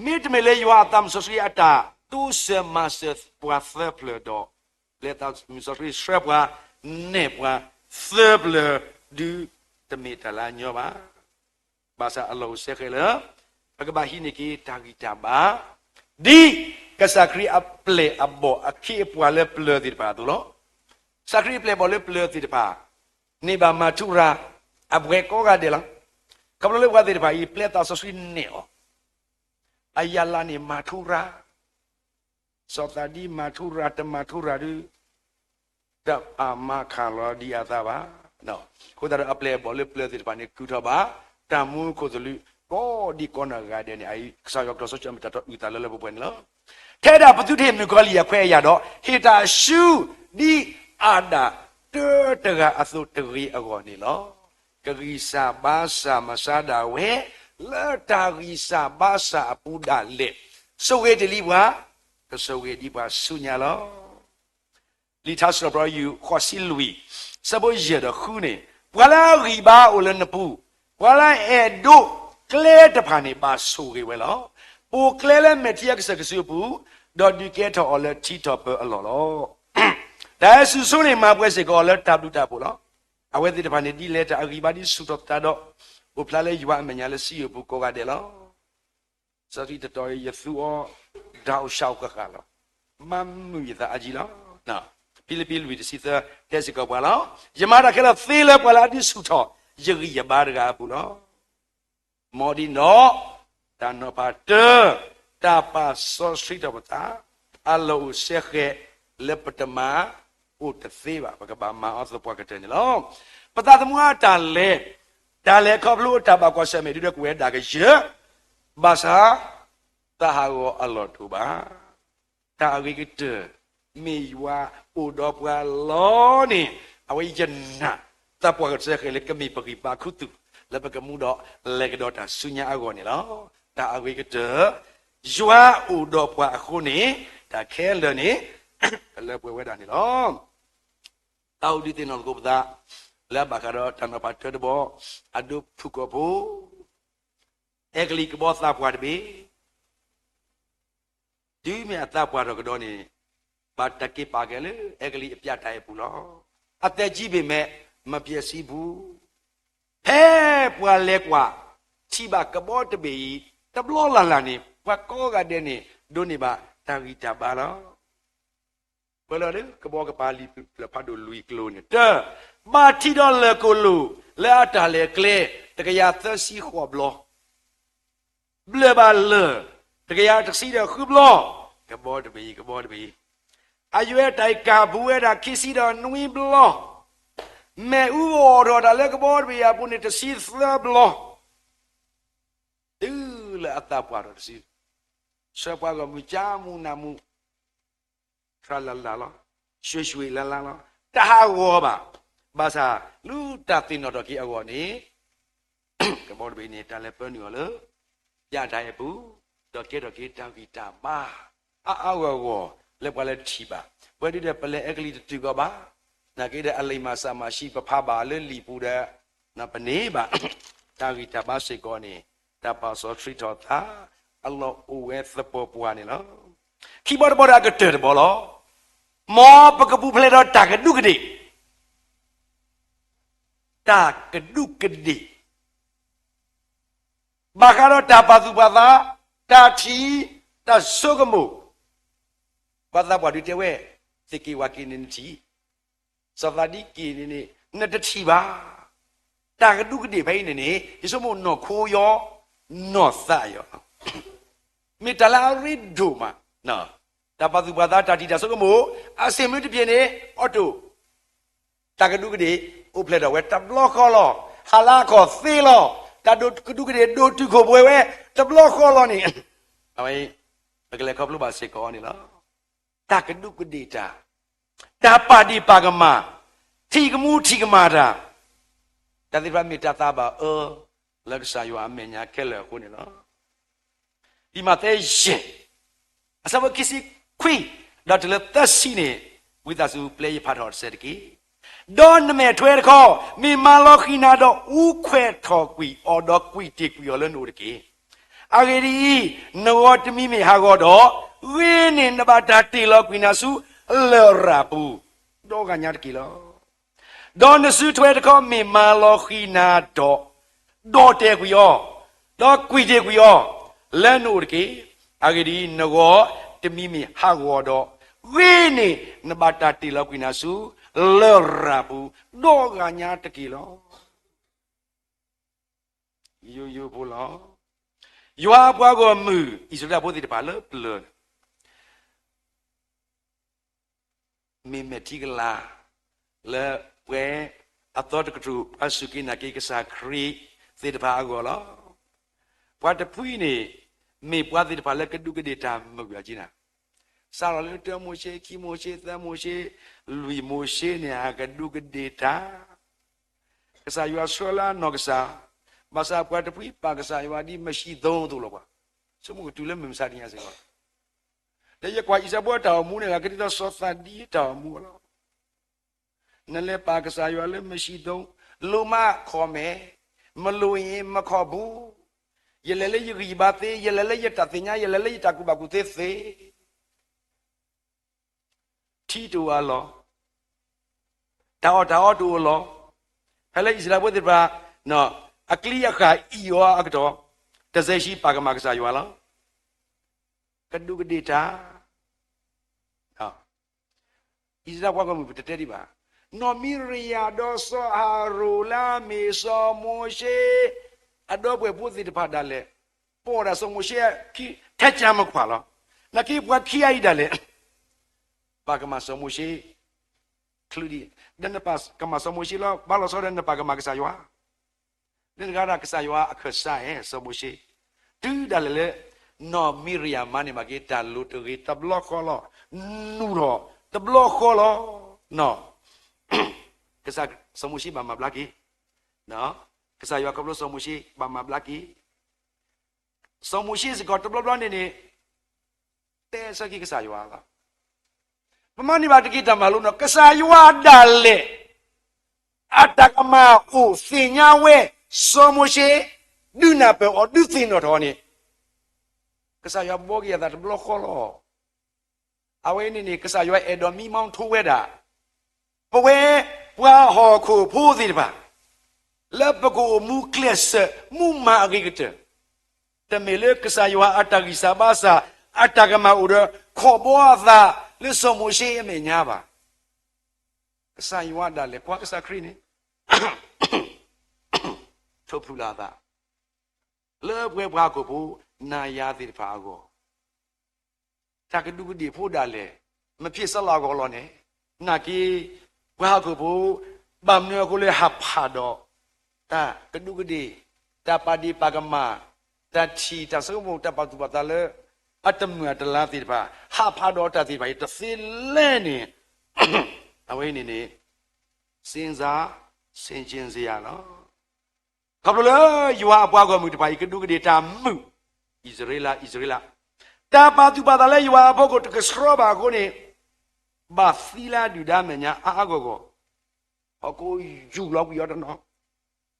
မ့တမ့ၢ်လၢယွၤအသးစီဆှံအတၢ်တိစၢၤမၤစၢၤပှၤသၢဖျၢၣ်ဒီး, လၢသးစီဆှံဆှၢပှၤနဲၣ်ပှၤသၢဖျၢၣ်ဒုး, တမ့ၢ်တၢ်လၢအညီဘၣ်. ဘၣ်ဆၣ်အလီၢ်အိၣ်စဲဃဲးလၢ ပကဘၣ်ဟံးန့ၢ်က့ၤတၢ်ဂံၢ်တၢ်ဘါ, ဒ်ကစၢ်ခရံာ်အပျဲၢ်အဘီၣ်အခ့အပှၤလၢပျၢၤသ့ၣ်တဖၣ်အသိးလီၤ. ကစၢ်ခရံာ်အပျဲၢ်အဘီၣ်လၢပျၢၤသ့ၣ်တဖၣ်, န့ၢ်ဘၣ်မၤထူရၤ, အပှဲၤကိးဂၤဒဲးလီၤ. ခီဖျိလၢပှၤသ့ၣ်တဖၣ်အံၤ ပျဲသးစီဆှံနဲၣ်အီၤ, အယၤလးန့ၣ်မၤထူရၤ စီၤသးဒံမၤထူရၤတမၤထူရၤဒုး, တၢ်အမၤခးလီၤဒံးအသးဘၣ်. အဃိသတးဒီးအပျဲၢ်အဘီၣ်လၢပျၢၤသ့ၣ်တဖၣ်န့ၣ် ကုာ်ထီၣ်ဘၣ် တၢ်မူခိၣ်သလုး ကိးဒံကိးနီၢ်ဂၤဒဲးန့ၣ် အအံၤ ကစၢ်ယွၤကတိၤစီဆှံမ့ၢ်တၢ်တီအုၣ်သးလၢလၢပှဲၤပှဲၤန့ၣ်လီၤ. ထဲဒၣ်ပသုတဟ့ၣ်မုၣ်ကီၤလံၢ်အခွဲးအယာ်ဒီး ဟ့ၣ်တၢ်ဆူဒ်အၤဒၣ်တၢတဂၤအသိးတဂ့ၤအဂီၢ်န့ၣ်လီၤ. ကဂံၢ်စၢ်ဘါစၢ်မၤဆါဒၣ်ဝဲ လၢတၢ်ဂံၢ်စၢ်ဘါစၢ်အပူၤဒၣ်လဲာ်, ဆိၣ်ဂ့ၤတ့ၢ်လံပှၤ, ကဆိၣ်ဂ့ၤဒံးပှၤဆူညါလီၤ. လံာ်ထါစံးထီၣ်ပတြၢၤ ယူၢ်ဃိးဆံလွံၢ်, ဆၢဖိယဲၢ်ဒီးဃုန့ၣ်, ပှၤလၢအဂံၢ်ဘါအိၣ်လၢနပူၤ, ပှၤလၢအအဲၣ်ဒိးကျဲတဖၣ်န့ၣ် ဘၣ်ဆိၣ်ဂ့ၤဝဲလီၤ. ပိာ်ကျဲလၢမဲာ်ထံအကစၢၢ်ကစုအပူၤ, ဒီးဒုးကဲထီၣ်အီၤလၢထံထီၣ်ပၢၤအလီၢ်လီၤ. တၢ်အဲၣ်စူၤဆိန့ၣ်မၤပှဲၤစ့ၢ်ကီးအီၤလၢတၢ်ဘျုးတၢ်ဖှိၣ်လီၤ. အဝဲသ့ၣ်တဖၣ်န့ၣ်ဒ်လဲၣ် တၢ်အဂံၢ်ဘါဒ်ဆူၣ်ထီၣ်ပသးဒီး အိၣ်ဖျါလၢယွၤအမဲာ်ညါလၢစံယိၣ်ပူၤကိးဂၤဒဲးလီၤ. စီဆှံတတီၤအံၤ ယသူအီၤ ဒၣ်အိၣ်ဆၣ်အိၣ်ဃၣ်ဃၣ်လီၤ. မၤမုာ်ယသးအါကံလီၤ. ဖံလံးပံးလွံၢ်တဆံသၢ တဲစ့ၢ်ကီးပှၤလီၤ. ယမၤတၢ်ခဲလၢာ်သ့လၢပှၤလၢအဒုးဆူၣ်ထီၣ် ယဂံၢ်ယဘါတဂၤအပူၤလီၤ. မ်ဒ်န့ၣ်ဒီး တၢ်နီၤဖးတၢ, တၢ်ပာ်စီဆှံထီၣ်ပသး အလီၢ်အိၣ်စဲဃဲး လၢပတမၤအိၣ်တသ့ဘၣ်, ပကဘၣ်မၤအီၤသပှၢ်ကတၢၢ်န့ၣ်လီၤ. ပသးသမူအတၢ်လဲၤ, တၢ်လဲၤခီဖျိအတၢ်ဘၣ်ကွၢ်ဆၢၣ်မဲာ်ဒုးဒီးကွဲးဒၣ်ကယၢၢ်, ဘၣ်ဆၣ် သးဟးဂီၤအလီၢ်တအိၣ်ဘၣ်. တၢ်အဂ့ၤကတၢၢ် မ့ၢ်ယွၤအိၣ်ဒီးပှၤလီၤန့ၣ်, အဝဲယနာ် သပှၢ်ကတၢၢ်စဲဃဲးလၢကမ့ၢ်ပဂံၢ်ပာ်ခူသူၣ် လၢပကမူဒီးလဲၤကဒီးတၢ်ဆူညါအဂီၢ်န့ၣ်လီၤ. တၢ်အဂ့ၤကတၢၢ် ယွၤအိၣ်ဒီးပှၤအဃိန့ၣ် တၢ်ခဲလၢာ်န့ၣ် ကလၢပှဲၤဝဲဒၣ်န့ၣ်လီၤ. တၢ်အိၣ်ဒုးသ့ၣ်နီၣ်သကိးပသး လၢအဘၣ်ဃးဒီးတၢ်နီၤဖးတၢတဘီ, အဒိဖုၣ်ကိာ်ဖိ အဲကလံးကဘီသးပှၢ်တဘ့ၣ်, တုၤမ့ၢ်အသးပှၢ်ထီၣ်ကဒီးန့ၣ်, ဘၣ်တၢ်က့ၤပာ်ကဲလၢအဲကလံးအပျဲၢ်တၢ်အဲၣ်ပူၤလီၤ. အသဲကံဘ့ၣ်မဲး မပျဲးစံပူၤ, ဖဲပှၤလဲၤကွၢ် ထံၣ်ဘၣ်ကဘီတဘ့ၣ်အံၤ တဘျီလၢ်လၢ်န့ၣ် ပှၤကိးဂၤဒဲးန့ၣ် ဒိးန့ၢ်ဘၣ်တၢ်ဂံၢ်တၢ်ဘါလီၤ. ပှၤလၢကဘီကပၤလံာ်ဖးဒိၣ်လွံၢ်ကျိၤန့ၣ်, တၢ, ဘၣ်ထံးဒီးလၢၢ်ကိၣ်လိၣ် လၢအတၢ်လဲၤကျဲ တကယၤသၢဆံဃိးဘျီ, ဘျၢၣ်ဘၣ်လၢၢ် တကယၤတဆံဒီးဃုဘျီ, ကဘီတဘ့ၣ်အံၤ, ကဘီတဘ့ၣ်အံၤ, အယွဲတၢ်အံၤကၢ်ပူၤဝဲဒၣ်ခံဆံဒီးနွံဘျီ, မ့ၣ်အူအိၣ်ထီၣ်တၢ်လၢကဘီတဘ့ၣ်အံၤအပူၤန့ၣ် တဆံသၢဘျီ, တုၤလၢအသးပှၢ်ထီၣ်တစု, ဆှၢပှၤဂီၢ်မုၢ်ကၠါမူနးမူ ထြၣ်လၢ်လၢ်လီၤ, ရွှ့ၣ်ရွှ့ၣ်လၢ်လၢ်လီၤ, တဟးဂီၤဘၣ်. ဘၣ်ဆၣ် လၢတၢ်သ့ၣ်နီၣ်ထီၣ်က့ၤအဂီၢ်န့ၣ်, ကဘီတဘ့ၣ်အံၤန့ၣ် တၢ်လဲၤပၢနုာ်အီၤလၢ ပျဲၢ်တၢ်အဲၣ်ပူၤ, ဒီးကဲထီၣ်က့ၤတၢ်ဂံၢ်တၢ်ဘါ အါအါဂီၢ်ဂီၢ် လၢပှၤလၢထံၣ်ဘၣ်. ပဝဲဒၣ်ဒီး ပလဲၤအဲကလံးတတုၤကီးဘၣ်, နာ်က့ဒီး အလံာ်မၤစၢ်မၤဆှံပဖးဘၣ်လၢလံာ်ပူၤဒီး ပန့ၢ်ဘၣ် တၢ်ဂံၢ်တၢ်ဘါစ့ၢ်ကီးန့ၣ် တၢ်ပာ်စီဆှံထီၣ်သး အလီၢ်အိၣ်ဝဲသပှၢ်ပှၢ်န့ၣ်လီၤ. ခံဘီတဘီဒီးအကတၢၢ်တဘီလီၤ. မ်ပကပူၤဖျဲးဒီးတၢ်ကဒူးကဒ့ၣ်, တၢ်ကဒူးကဒ့ၣ် ဘၣ်ဃးဒီးတၢ်ပာ်သူၣ်ပာ်သး, တၢ်ထံၣ်, တၢ်ဆိကမိၣ်, ပှၤသးပှၢ်ဒုးတဲဝဲ, သ့ၣ်က့ၤဝၣ်က့ၤန့ၣ်နထံၣ်, စီၤသးဒံက့ၤန့ၣ်န့ၣ် နတထံၣ်ဘၣ်. တၢ်ကဒူးကဒ့ၣ်ဖဲအံၤန့ၣ်န့ၣ် ယဆိကမိၣ်နီၢ်ခိယီ, နီၢ်သးယီ, မ့ၢ်တၢ်လၢအရ့ဒိၣ်မး, တၢ်ပာ်သူၣ်ပာ်သး တၢ်ထံၣ်တၢ်ဆိကမိၣ်, အဆ့ၣ်မ့တပျ့ၤန့ၣ် အီၣ်တိၣ် တၢ်ကဒူးကဒ့ၣ် အိၣ်ဖျဲၣ်ထီၣ်ဝဲတဘျီဃီလီၤ. ဟါလၢအခီၣ်သ့လီၤ. တၢ်ဒိၣ်ကဒူးကဒ့ၣ်ဒိၣ်တုာ်ခိၣ်ပှဲၤဝဲ တဘျီဃီလီၤန့ၣ်, အဝဲ ပကလဲၤခီဖျိဘၣ်စ့ၢ်ကီးန့ၣ်လီၤ. တၢ်ကဒူးကဒ့ၣ်တၢ်, တၢ်ပာ်ဒ့ၣ်ပာ်ကမၣ်, ထံၣ်ကမူထံၣ်ကမၣ်တၢ်, တၢ်သ့ၣ်တဖၣ်မ့ၢ်တၢ်သးဘၣ်အၢ လၢကစၢ်ယွၤအမဲာ်ညါခဲလၢာ်အဃိန့ၣ်လီၤ. လံာ်မးသဲယဲၢ် အဆၢဖိခံဆံခွံ ဒီးတုၤလၢသၢဆံန့ၣ်, ဝံသးစူၤပျဲယဖးထီၣ်တစဲးတက့ၢ်. ဒီးနမဲာ်ထွဲတခီ, မ့ၢ်မၤလီၤဃံၤနၤဒီးအူခွဲးထီၣ်ကွံာ်အီၤ, ဒီးကွံာ်တ့ၢ်ကွံာ်အီၤလၢနအိၣ်တက့ၢ်. အဂ့ၢ်ဒ်အံၤ, နဂီၤတမံၤမ့ၢ်ဟးဂီၤဒီး, ဂ့ၤန့ၢ်နဘၣ်တၢ်တ့ၢ်လီၤကွံာ်နၤဆူလရာ်ပူၤ, ဒီဂၤညါတက့ၢ်လီၤ. ဒီးနစုထွဲတခီမ့ၢ်မၤလီၤဃံၤနၤဒီး, ဒီးတဲာ်ကွံာ်အီၤ, ဒီးကွံာ်တ့ၢ်ကွံာ်အီၤ လၢနအိၣ်တက့ၢ်. အဂ့ၢ်ဒ်အံၤ, နဂီၤတမံၤမ့ၢ်ဟးဂီၤဒီး, ဂ့ၤန့ၢ်နဘၣ်တၢ်တ့ၢ်လီၤကွံာ်နၤဆူလရာ်ပူၤ, ဒီဂၤညါတက့ၢ်လီၤ. ယိယိဖိလီၤ. ယွၤအပှၤဂီၢ်မုၢ် အံၣ်စရ့လးဖိသ့ၣ်တဖၣ်လၢပျၢၤ မ့ၢ်မဲာ်ထံကလၤ လၢပှၤအသီတကတြူၢ် ပှၤစူၢ်က့ၤနာ်က့ၤကစၢ်ခရံာ်သ့ၣ်တဖၣ်အဂီၢ်လီၤ. ပှၤတဖုအံၤန့ၣ် မ့ၢ်ပှၤသ့ၣ်တဖၣ်လၢကဒူးကဒ့ၣ်တၢ်မုာ်အီၤက့နၤ, စးထီၣ်လၢတၢမိၤၡ့, ခံမိၤၡ့, သၢမိၤၡ့, လွံၢ်မိၤၡ့န့ၣ် အကဒူးကဒ့ၣ်တၢ် ကစၢ်ယွၤဆှၢလၢအနီၢ်ကစၢ်, ဘၣ်ဆၣ်ပှၤတဖုအံၤပာ်ကစၢ်ယွၤဒ်မၡံးသိတအိၣ်လီၤပှၤ, ဆိကမိၣ်ကတုၤလၢမုၢ်မဆါတနံၤညါစ့ၢ်ကီး, ဒီးယကွၢ်အံၣ်စၢဖိအတၢ်အိၣ်မူန့ၣ် ကဒ်သိးစီၤသးဒံအတၢ်အိၣ်မူလီၤ. နလဲၤပာ်ကစၢ်ယွၤလၢမၡံးသိ, လိၣ်မး comment, မလိၣ်အံၤ မခီၣ်ဘူး, ယလဲၤလၢယဂံၢ်ယဘါသ့, ယလဲၤလၢယတၢ်သ့ၣ်ညါ, ယလဲၤလၢယတၢ်ကူၣ်ဘၣ်ကူၣ်သ့သ့ ထံတအိၣ်အလီၢ်, တၢ်အီၣ်တၢ်အီတအိၣ်အလီၢ်, ဖဲလၢအံၣ်စရ့လးဖိသ့ၣ်တဖၣ် အကျံအဃာ်အံၣ်အီၤအကတီၢ်, တစဲးဆှံပာ်ကမၣ်ကစၢ်ယွၤလီၤ. ကဒူးကဒ့ၣ်တၢ်, အံၣ်စရ့လးပှၤဂီၢ်မုၢ်ပတတဲဒံးဘၣ်, နီၢ်မံရယၤဒီးစီၤအၤဟရိၣ်လၢအမ့ၢ်စီၤမိၤၡ့ အဒီပုၢ်ဝဲၢ်ဖိသ့ၣ်တဖၣ်ဒၣ်လဲာ်, ပိာ်ဒၣ်စီၤမိၤၡ့ ထဲကၢမခွါလီၤ. နာ်က့ပှၤခံဂၤအံၤဒၣ်လဲာ် ပာ်ကမၣ်စီၤမိၤၡ့, ချုးဒံး, ဒီးနပာ်ကမၣ်စီၤမိၤၡ့လီၤ, ဘၣ်လီၤဆီဒီးနပာ်ကမၣ်ကစၢ်ယွၤ လၢတဂၤဒီးကစၢ်ယွၤအခၢၣ်စးအဲၣ်စီၤမိၤၡ့, တုၤဒၣ်လဲာ်လၢ နီၢ်မံရယၤမၤန့ၢ်ဘၣ်က့ၤ တၢ်လိၤတဂ့ၤတဘျီဃီလီၤ, နူၢ်ထီၣ်တဘျီဃီလီၤ, ကစၢ်စီၤမိၤၡ့ဘၣ်မၤဘျါက့ၤ, ကစၢ်ယွၤခီဖျိစီၤမိၤၡ့ဘၣ်မၤဘျါက့ၤ, စီၤမိၤၡ့စ့ၢ်ကီးတဘျီဘျီန့ၣ်န့ၣ် တဲဆၢက့ၤကစၢ်ယွၤလီၤ. ပမၤန့ၢ်ဘၣ်တက့ၢ်တၢ်မၤလိနီၤ, ကစၢ်ယွၤဒၣ်လဲာ် အတၢ်ကမၣ်အိၣ်သ့ၣ်ညါဝဲ စီၤမိၤၡ့ ဒုးနၢ်ပၢၢ်အီၤဒုးသ့ၣ်နီၣ်ထီၣ်အီၤန့ၣ်, ကစၢ်ယွၤဘှီက့ၤအသးတဘျီဃီလီၤ. အဝဲန့ၣ်န့ၣ် ကစၢ်ယွၤအဲၣ်ဒိးမံမီထိဝဲဒၣ် ပဝဲပှၤဟီၣ်ခိၣ်ဖိသ့ၣ်တဖၣ် လၢပကအိၣ်မူကျဲးစၢးမူမၤအဂ့ၤကတၢၢ်, တမ့ၢ်လၢကစၢ်ယွၤအတၢ်ဂံၢ်စၢ်ဘါစၢ် အတၢ်ကမၣ်အိၣ်ဒီး ခီၣ်ဘီအသးလၢစီၤမိၤၡ့အမဲာ်ညါဘၣ်. ကစၢ်ယွၤဒၣ်လဲာ်ကွၢ်ကစၢ်ခရံာ်န့ၣ် ထိၣ်ဖျူးလီၤအသး လၢပဝဲပှၤဟီၣ်ခိၣ်ဖိနၤယၤသ့ၣ်တဖၣ်အဂီၢ် တၢ်ကဒူးကဒ့ၣ်ဖိဒၣ်လဲာ် မ့ၢ်ဖဲစလၢအဂီၢ်လီၤန့ၣ်, နာ်က့ ပှၤဟီၣ်ခိၣ်ဖိ ဘၣ်မနုၤအဃိလၢဟးဖးဒီး တၢ်ကဒူးကဒ့ၣ်, တၢ်ပာ်ဒ့ၣ်ပာ်ကမၣ်, တၢ်ထံၣ်တၢ်ဆိကမိၣ် တၢ်ပာ်သူၣ်ပာ်သးလၢ အတမုာ်အတလၤသ့ၣ်တဖၣ် ဟးဖးဒီးတၢ်သ့ၣ်တဖၣ်အံၤတသ့လဲၣ်န့ၣ်, အဝဲန့ၣ်န့ၣ် စ့ၣ်စၢ် ဆင်ခြင်စရာလီၤ. ခီဖျိလၢယွၤအပှၤဂီၢ်မုၢ်တဖၣ်အံၤ ကဒူးကဒ့ၣ်တၢ်မုာ်, အံၣ်စရ့လး အံၣ်စရ့လး, တၢ်ပာ်သူၣ်ပာ်သးလၢယွၤအဖီခိၣ်တကဆှီဘၣ်အဃိန့ၣ်, ဘၣ်သံလၢအဒုၣ်ဒါမဲာ်ညါအါအါဂီၢ်ဂီၢ်, ဟီၣ်ခိၣ်ယူၢ်လီၤကွံာ်အီၤတနီၤ,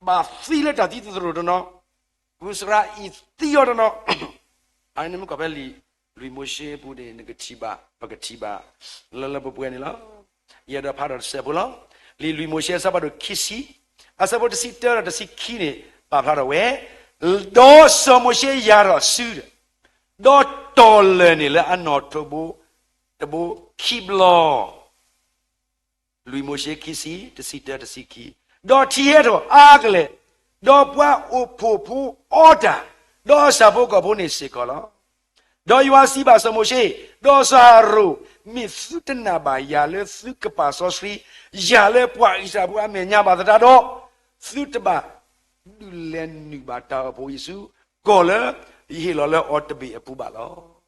ဘၣ်သံလၢတၢ်သံသတြိာ်တနီၤ, ပူၤစရၤအံၤသံအီၤတနီၤ, အန့ၣ်မ့ၢ်ကွၢ်ဖဲလံာ်လွံၢ်မိၤၡ့အပူၤန့ၣ် နကထံၣ်ဘၣ်, ပကထံၣ်ဘၣ် လၢလၢပှဲၤပှဲၤန့ၣ်လီၤ. ယအဲၣ်ဒိးဖးဒီးတစဲးဖိလီၤ. လံာ်လွံၢ်မိၤၡ့အဆၢဖးဒိၣ်ခံဆံ, အဆၢဖိတဆံတၢဒီးတဆံခံန့ၣ် ပာ်ဖျါထီၣ်ဝဲ, ဒီးစီၤမိၤၡ့ယၤထီၣ်စုဒီး, ဒီးတီၢ်လၢာ်န့ၢ်လၢအနီၣ်ထိးဘိတဘိခံဘျီ လွံၢ်မိၤၡ့ခံဆံ, တဆံတၢ တဆံခံ, ဒီးထံဟဲထီၣ်အါကလဲာ်, ဒီးပှၤအိၣ်ဖှိၣ်ဖိအီတၢ်, ဒီးအဆၣ်ဖိကီၢ်ဖိန့ၣ်စ့ၢ်ကီးလီၤ. ဒီးယွၤစံးဘၣ်စီၤမိၤၡ့, ဒီးစီၤအၤရိၣ်, မ့ၢ်သုတနာ်ဘၣ်ယၤလၢသုကပာ်စီဆှံ, ယၤလၢပှၤအံၣ်စရ့လးဖိအမဲာ်ညါဘၣ်သတးဒီး, သုတဘၣ်ဒုးလဲၤနုာ်ဘၣ်တၢ်အိၣ်ဖှိၣ်ယ့ၣ်ၡူးကီၢ်လၢယဟ့ၣ်လီၤလၢအီၤတဘ့ၣ်အပူၤဘၣ်လီၤ.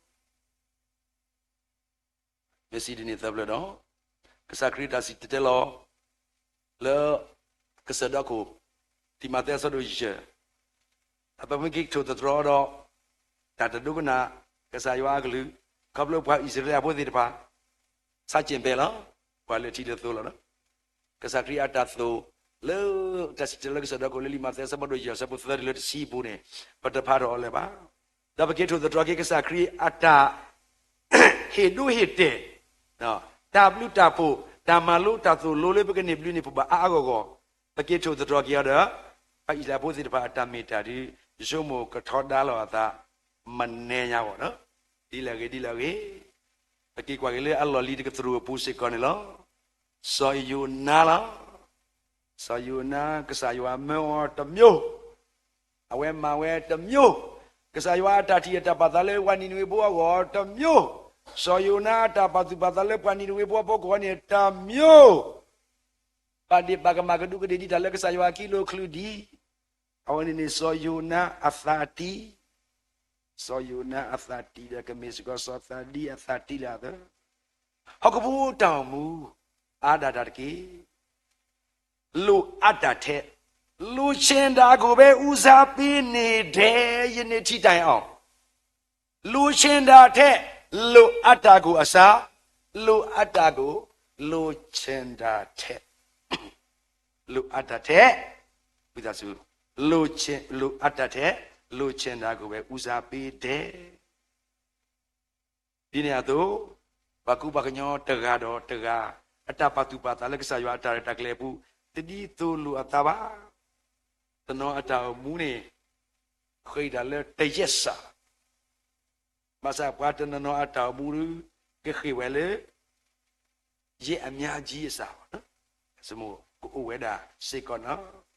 မ့ၢ်စံးဒ်န့ၣ်သၢဖျၢၣ်ဒီး, ကစၢ်ခရံာ်တၢ်စံၣ်တဲၤတဲလီၤ လၢကစၢၢ်ဒီခိၣ်, တံၤမးသဲအဆၢဒိၣ်ယဲၢ်, အပမ့ၢ်က့ၤကထိၣ်သတြီၤဒီး တၢ်တဒိကနၣ်ကစၢ်ယွၤအကလုၢ်, ခီဖျိပှၤအံၣ်စရ့လးဖိသ့ၣ်တဖၣ် ဆါက့ၣ်ပဲာ်လီၤ, ပှၤလၢထံလၢသိလီၤ. ကစၢ်ခရံာ်အတၢ်သိၣ်လၢ တၢ်စံၣ်တဲၤလီၤလၢကစၢၢ်ဒီခိၣ်လၢလံာ်မးသဲအဆၢဒိၣ်ယဲၢ် အဆၢဖိသၢတုၤလၢတဆံအပူၤန့ၣ်, ပတဖးထီၣ်အီၤလၢၤဘၣ်. ဒီးပက့ၤထိၣ်သတြီၤက့ၤကစၢ်ခရံာ်အတၢ် ဟ့ၣ်ဒိဟ့ၣ်တဲာ်, တၢ်ဘျုးတၢ်ဖှိၣ်, တၢ်မၤလိတၢ်သိၣ်လိလၢပကန့ၢ်ဘျုးန့ၢ်ဖှိၣ်ဘၣ်အါအါဂီၢ်ဂီၢ်, ပက့ၤထိၣ်သတြီၤက့ၤအီၤဒီး ပှၤအံၣ်စရ့လးဖိသ့ၣ်တဖၣ်အတၢ်မ့ၢ်တၢ်ဒုး ယဆိကမိၣ်ကထီဒါလီၤအသး မနုၤညါဂီၢ်, ဒ်လဲၣ်ဂ့ၤဒ်လဲၣ်ဂ့ၤ, ပက့ၤကွၢ်က့ၤလၢအလီၢ်လံၤတကတြူၢ်အပူၤစ့ၢ်ကီးန့ၣ်လီၤ. စီၤယိၤနါလီၤ. စီၤယိၤနါ ကစၢ်ယွၤမၢအီၤတမျိုး, အဝဲမၤဝဲတမျိုး, ကစၢ်ယွၤအတၢ်ထံၣ်အတၢ်ပာ်သးလၢပှၤနံၤနဝ့ဖိအဂီၢ်တမျိုး, စီၤယိၤနါအတၢ်ပာ်သူၣ်ပာ်သးလၢပှၤနံၤနဝ့ဖိအဖီခိၣ်န့ၣ်တမျိုး, ပာ်ဒ့ၣ်ပာ်ကမၣ်ကဒူးကဒ့ၣ်ဒံးတၢ်လၢကစၢ်ယွၤအခံလိာ်ချုးဒံး, အဝဲန့ၣ်န့ၣ် စီၤယိၤနါအသးတံၢ်, စီၤယိၤနါအသးတံၢ်ဒီးကမ့ၢ်စ့ၢ်ကီးစီၤသးဒံအသးတံၢ်လၢအသၢ, ဟီၣ်ခိၣ်ဖိတၢ်အိၣ်မူ အါဒၣ်တၢ်တက့ၢ်. လိုအပ်တာထက် လိုချင်တာကိုပဲ ဦးစားပေးနေတယ် ယနေ့ထိတိုင်အောင်. လိုချင်တာထက် လိုအပ်တာကိုအစား လိုအပ်တာကို လိုချင်တာထက် လိုအပ်တာထက် ဝံသးစူၤ လိုချင် လိုအပ်တာထက် လိုချင်တာကိုပဲ ဦးစားပေးတယ်. ဒ်န့ၣ်အသိး ပှၤကူပှၤကညီတဂၤဒီးတဂၤ အတၢ်ပာ်သူၣ်ပာ်သးလၢကစၢ်ယွၤအတၢ်ရဲၣ်တၢ်ကျဲၤအပူၤ တဒ်သိးလိာ်အသးဘၣ်. တနီၤအတၢ်အိၣ်မူန့ၣ် ဃ့ၢ်တၢ်လၢတယဲၢ်စး ဘၣ်ဆၣ်ပှၤတနီၤနီၤအတၢ်အိၣ်မူဒီး ကဃ့ၢ်ဝဲလၢ ယဲၢ်အများကြီးအစး ကအိၣ်ဝဲဒၣ်စ့ၢ်ကီးနီၤ.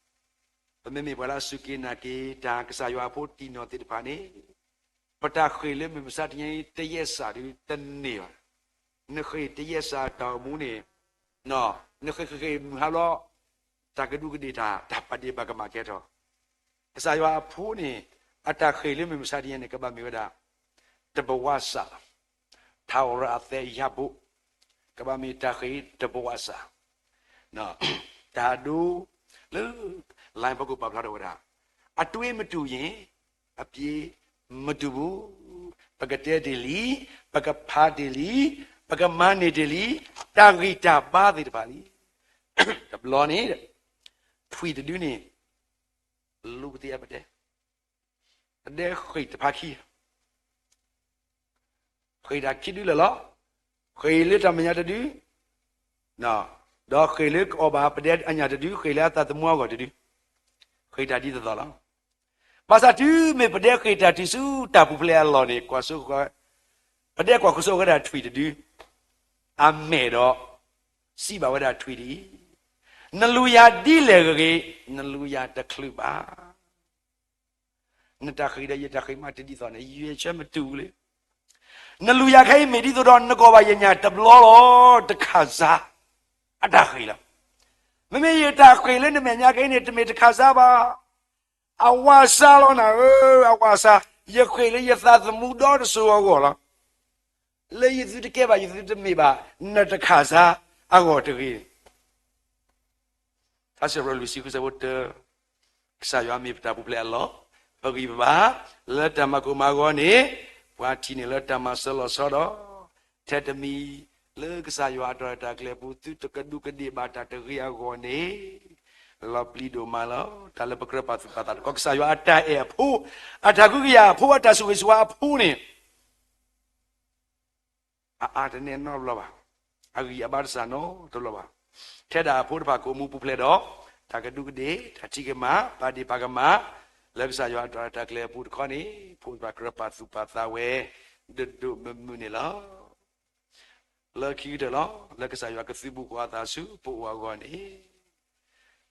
ပမ့မ့ၢ်ပှၤလၢအစူၢ်က့ၤနာ်က့ၤတၢ် ကစၢ်ယွၤအဖိတံၢ်နီၢ်သ့ၣ်တဖၣ်န့ၣ် ပတၢ်ဃ့ၢ်လၢမုၢ်မဆါတနံၤအံၤ တယဲၢ်စးဒုးတန့ၢ်ဘၣ်. နဃ့ၢ်တယဲၢ်စးတၢ်အိၣ်မူန့ၣ် နဃ့ၢ်ဃ့ၢ်ဃ့ၢ်မုၢ်ဟါလီၤ တၢ်ကဒူးကဒ့ၣ်တၢ် တၢ်ပာ်ဒ့ၣ်ပာ်ကမၣ်ကဲထီၣ် ကစၢ်ယွၤအဖိန့ၣ် အတၢ်ဃ့ၢ်လၢမုၢ်မဆါတနံၤန့ၣ် ကဘၣ်မ့ၢ်ဝဲဒၣ် တဘဝစ ထာဝရအသက်ရဖို့ ကဘၣ်မ့ၢ်တၢ်ဃ့ၢ်တဘဝစ တၢ်ဒိ လၢ line ပကိးပာ်ဖျါထီၣ်ဝဲဒၣ် အတွေးမတူရင် အပြေးမတူဘူး ပကတဲတ့ၢ်လံ ပကဖးတ့ၢ်လံ ပကမၤန့ၢ်တ့ၢ်လံ တၢ်ဂံၢ်တၢ်ဘါသ့ၣ်တဖၣ်လံ. တဘျီန့ၣ် ထွံၣ်တဒုန့ၣ် လူၤကသ့အပဒဲ ပဒဲဃ့ၢ်တဖါခံ ဃ့ၢ်တၢ်ခံဒုလၢာ်လီၤ. ဃ့ၢ်လၢတၢ်မဲာ်ညါတဒု ဒီးဃ့ၢ်လၢကအီၣ်ဘၣ်ပဒဲအညၣ်တဒု ဃ့ၢ်လၢအသးသမူအဂီၢ်တဒု ဃ့ၢ်တၢ်ဒ်သိးသိးလီၤ. ဘၣ်ဆၣ်တုၤမ့ၢ်ပဒဲဃ့ၢ်တၢ်တုၤဆူတၢ်ပူၤဖျဲးအလီၢ်န့ၣ် ကွၢ်စိဃီ ပဒဲကွၢ်ဃုာ်စိဝဲဒၣ်ထွံၣ်တဒု အမဲာ်ဒီး စံးဘၣ်ဝဲဒၣ်ထွံၣ်ဒ်အံၤ, နလူၤယၤဒ်လဲၣ်ဂ့ၤဂ့ၤ နလူၤယၤတချုးဘၣ် နတၢ်ဃ့ၢ်ဒီးယတၢ်ဃ့ၢ်မးတဒ်သိးန့ၣ် ရွေးချက်မတူဘူးလေ. နလူၤယၤခဲအံၤမ့ၢ်ဒ်သိးဒီး နကအီၣ်ဘၣ်ယညၣ်တဘျီလီၤ တခါစါ အတၢ်ဃ့ၢ်လီၤ. မ့မ့ၢ်ယတၢ်ဃ့ၢ်လၢနမဲာ်ညါခဲအံၤန့ၣ် တမ့ၢ်တခါစါဘၣ်. အဝၤစါလီၤနၤဧၢ, အဝၤစါ, ယဃ့ၢ်လၢယသးသမူဒီတစိၤအဂီၢ်လီၤ. လၢယသုတကဲဘၣ် ယသုတမ့ၢ်ဘၣ် နတခါစါအဂီၢ်တဂ့ၤ. ထါစံးပတြၢၤလွံၢ်ဆံဃုဆၢဖိတၢ, ကစၢ်ယွၤမ့ၢ်ပတၢ်ပူၤဖျဲးအလီၢ်, ပဂံၢ်ပဘါ လၢတၢ်မၤကိၢ်မၤဂီၤန့ၣ်, ပှၤထံၣ်န့ၢ်လၢတၢ်မၤစၢၤလီၤဆီဒီး, ထဲတမံၤလၢကစၢ်ယွၤအတၢ်ရဲၣ်တၢ်ကျဲၤအပူၤ သုတကဒူးကဒ့ၣ်ဘၣ်တၢ်တဂ့ၤအဂီၢ်န့ၣ်, လီၤပျံၤဒိၣ်မးလီၤ. တၢ်လၢပကြၢးပာ်သူၣ်ပာ်သးတခီ ကစၢ်ယွၤအတၢ်အဲၣ်အဖိ, အတၢ်ကဟုကယာ်အဖိ, အတၢ်ဆိၣ်ဂ့ၤဆိၣ်ဝါအဖိန့ၣ် အအါတန့ၢ်နီတဘျီဘၣ်, အဂံၢ်အဘါတစှၤနီတဘျီဘၣ်. ထဲဒၣ်အဖိတဖၣ်ကအိၣ်မူပူၤဖျဲးဒီး တၢ်ကဒူးကဒ့ၣ်, တၢ်ထံၣ်ကမၣ်, ပာ်ဒ့ၣ်ပာ်ကမၣ်, လၢကစၢ်ယွၤအတၢ်ကျဲၤအပူၤတခီန့ၣ် ဖိသၣ်ကြၢးပာ်သူၣ်ပာ်သးဝဲ ဒိၣ်ဒိၣ်မုၢ်မုၢ်န့ၣ်လီၤ. လၢခံကတၢၢ်လီၤ, လၢကစၢ်ယွၤကသုးဘူးဃီၤအသးဆူပအိၣ်အဂီၢ်န့ၣ်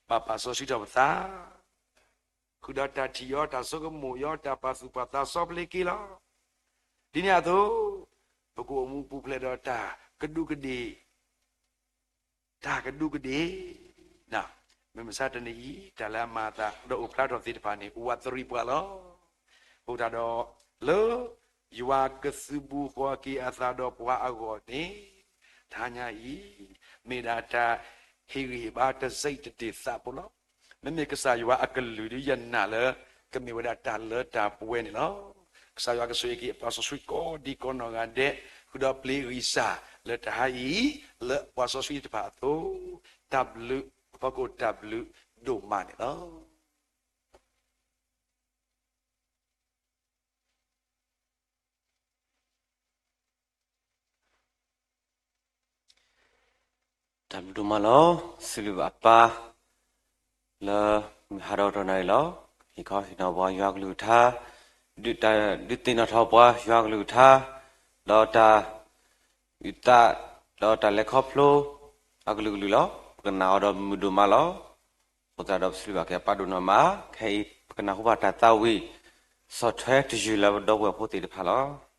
ဘၣ်ပာ်စီဆှံထီၣ်ပသး ဃုာ်ဒီးတၢ်ထံၣ်အီၤ, တၢ်ဆိကမိၣ်အီၤ, တၢ်ပာ်သူၣ်ပာ်သးစီပလ့ၤက့ၤလီၤ. ဒ်န့ၣ်အသိး ပကအိၣ်မူပူၤဖျဲးဒီးတၢ်ကဒူးကဒ့ၣ်, တၢ်ကဒူးကဒ့ၣ်. မုၢ်မဆါတနံၤအံၤ တၢ်လၢအမၤအသးဒီးအိၣ်ဖျါထီၣ်သ့ၣ်တဖၣ်န့ၣ် အိၣ်ဝးသရံးပှၤလီၤ. အဃိသတးဒီး လၢယွၤကသုးဘူးဃီၤက့ၤအသးဒီးပှၤအဂီၢ်န့ၣ် တဟါညါအံၤ မ့ၢ်ဒၣ်တၢ်ဟ့ၣ်ဂံၢ်ဟ့ၣ်ဘါတစဲးတဒ့ၣ်သးဖိလီၤ. မ့မ့ၢ်ကစၢ်ယွၤအကလုၢ်ဒုးယနာ်လၢ ကမ့ၢ်ဝဲဒၣ်တၢ်လၢတၢ်ပှဲၤန့ၣ်လီၤ. ကစၢ်ယွၤကဆိၣ်ဂ့ၤက့ၤအပှၤစီဆှံကိးဒံကိးနီၢ်ဂၤဒဲး ဃုာ်ဒီးပျ့ၤဂံၢ်စၢ်လၢတဟါအံၤ လၢပှၤစီဆှံတဖၣ်အသိး တၢ်ဘျုး အဖီခိၣ်တၢ်ဘျုးဒိၣ်မးန့ၣ်လီၤ. တၢ်ဘျုးဒိၣ်မးလီၤ. စံးဘျုးဘၣ်ပၢ် လၢမုၢ်ဟါဒီးတနၤအံၤလီၤ. ဟ့ၣ်ခီဟ့ၣ်နီၤပှၤယွၤကလုၢ်ကထါ, ဒုးသ့ၣ်နီၣ်ထီၣ်ပှၤယွၤကလုၢ်ကထါ, ဒီးတၢ် အုၣ်သး ဒီးတၢ်လဲၤခီဖျိအကလုာ်ကလုာ်လီၤ. ပကနၣ်အီၤဒီးမုာ်ဒိၣ်မးလီၤ. အဃိသတးဒီးပစံးဘျုးဘၣ်က့ၤအပၢ်ဒိၣ်နီၢ်မး, ခဲအံၤပကနၢ်ဟူဘၣ်တၢ်သးဝံၣ် ဆီၣ်ထွဲတယုၢ်လၢပဒီပုၢ်ဝဲၢ်ဖိသ့ၣ်တဖၣ်လီၤ.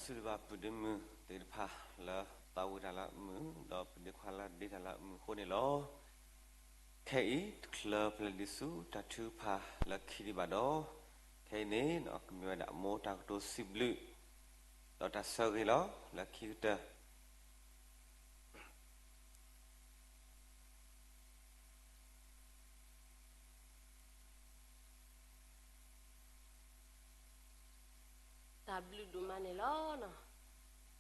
စံးဘျုးဘၣ်ပုၢ်ဒ့မုၣ်သ့ၣ်တဖၣ်လၢသးဝံၣ်တၢ်လၢအမုာ် ဒီးပုၢ်ဒ့ခွါလၢဒ့တၢ်လၢအမုာ်အဃိန့ၣ်လီၤ. ခဲအံၤတချုးပလဲၤဒံးဆူ တၢ်ထုကဖၣ်လၢခံဒံးဘၣ်ဒီး, ခဲအံၤန့ၣ် ကမ့ၢ်ဝဲဒၣ်အမိၢ်တၢ်ကတိၤစံးဘျုး ဒီးတၢ်ဆၢဂ့ၤလီၤ. လၢခံကတၢၢ် တၢ်ဘျုးဒိၣ်မးန့ၣ်လီၤ.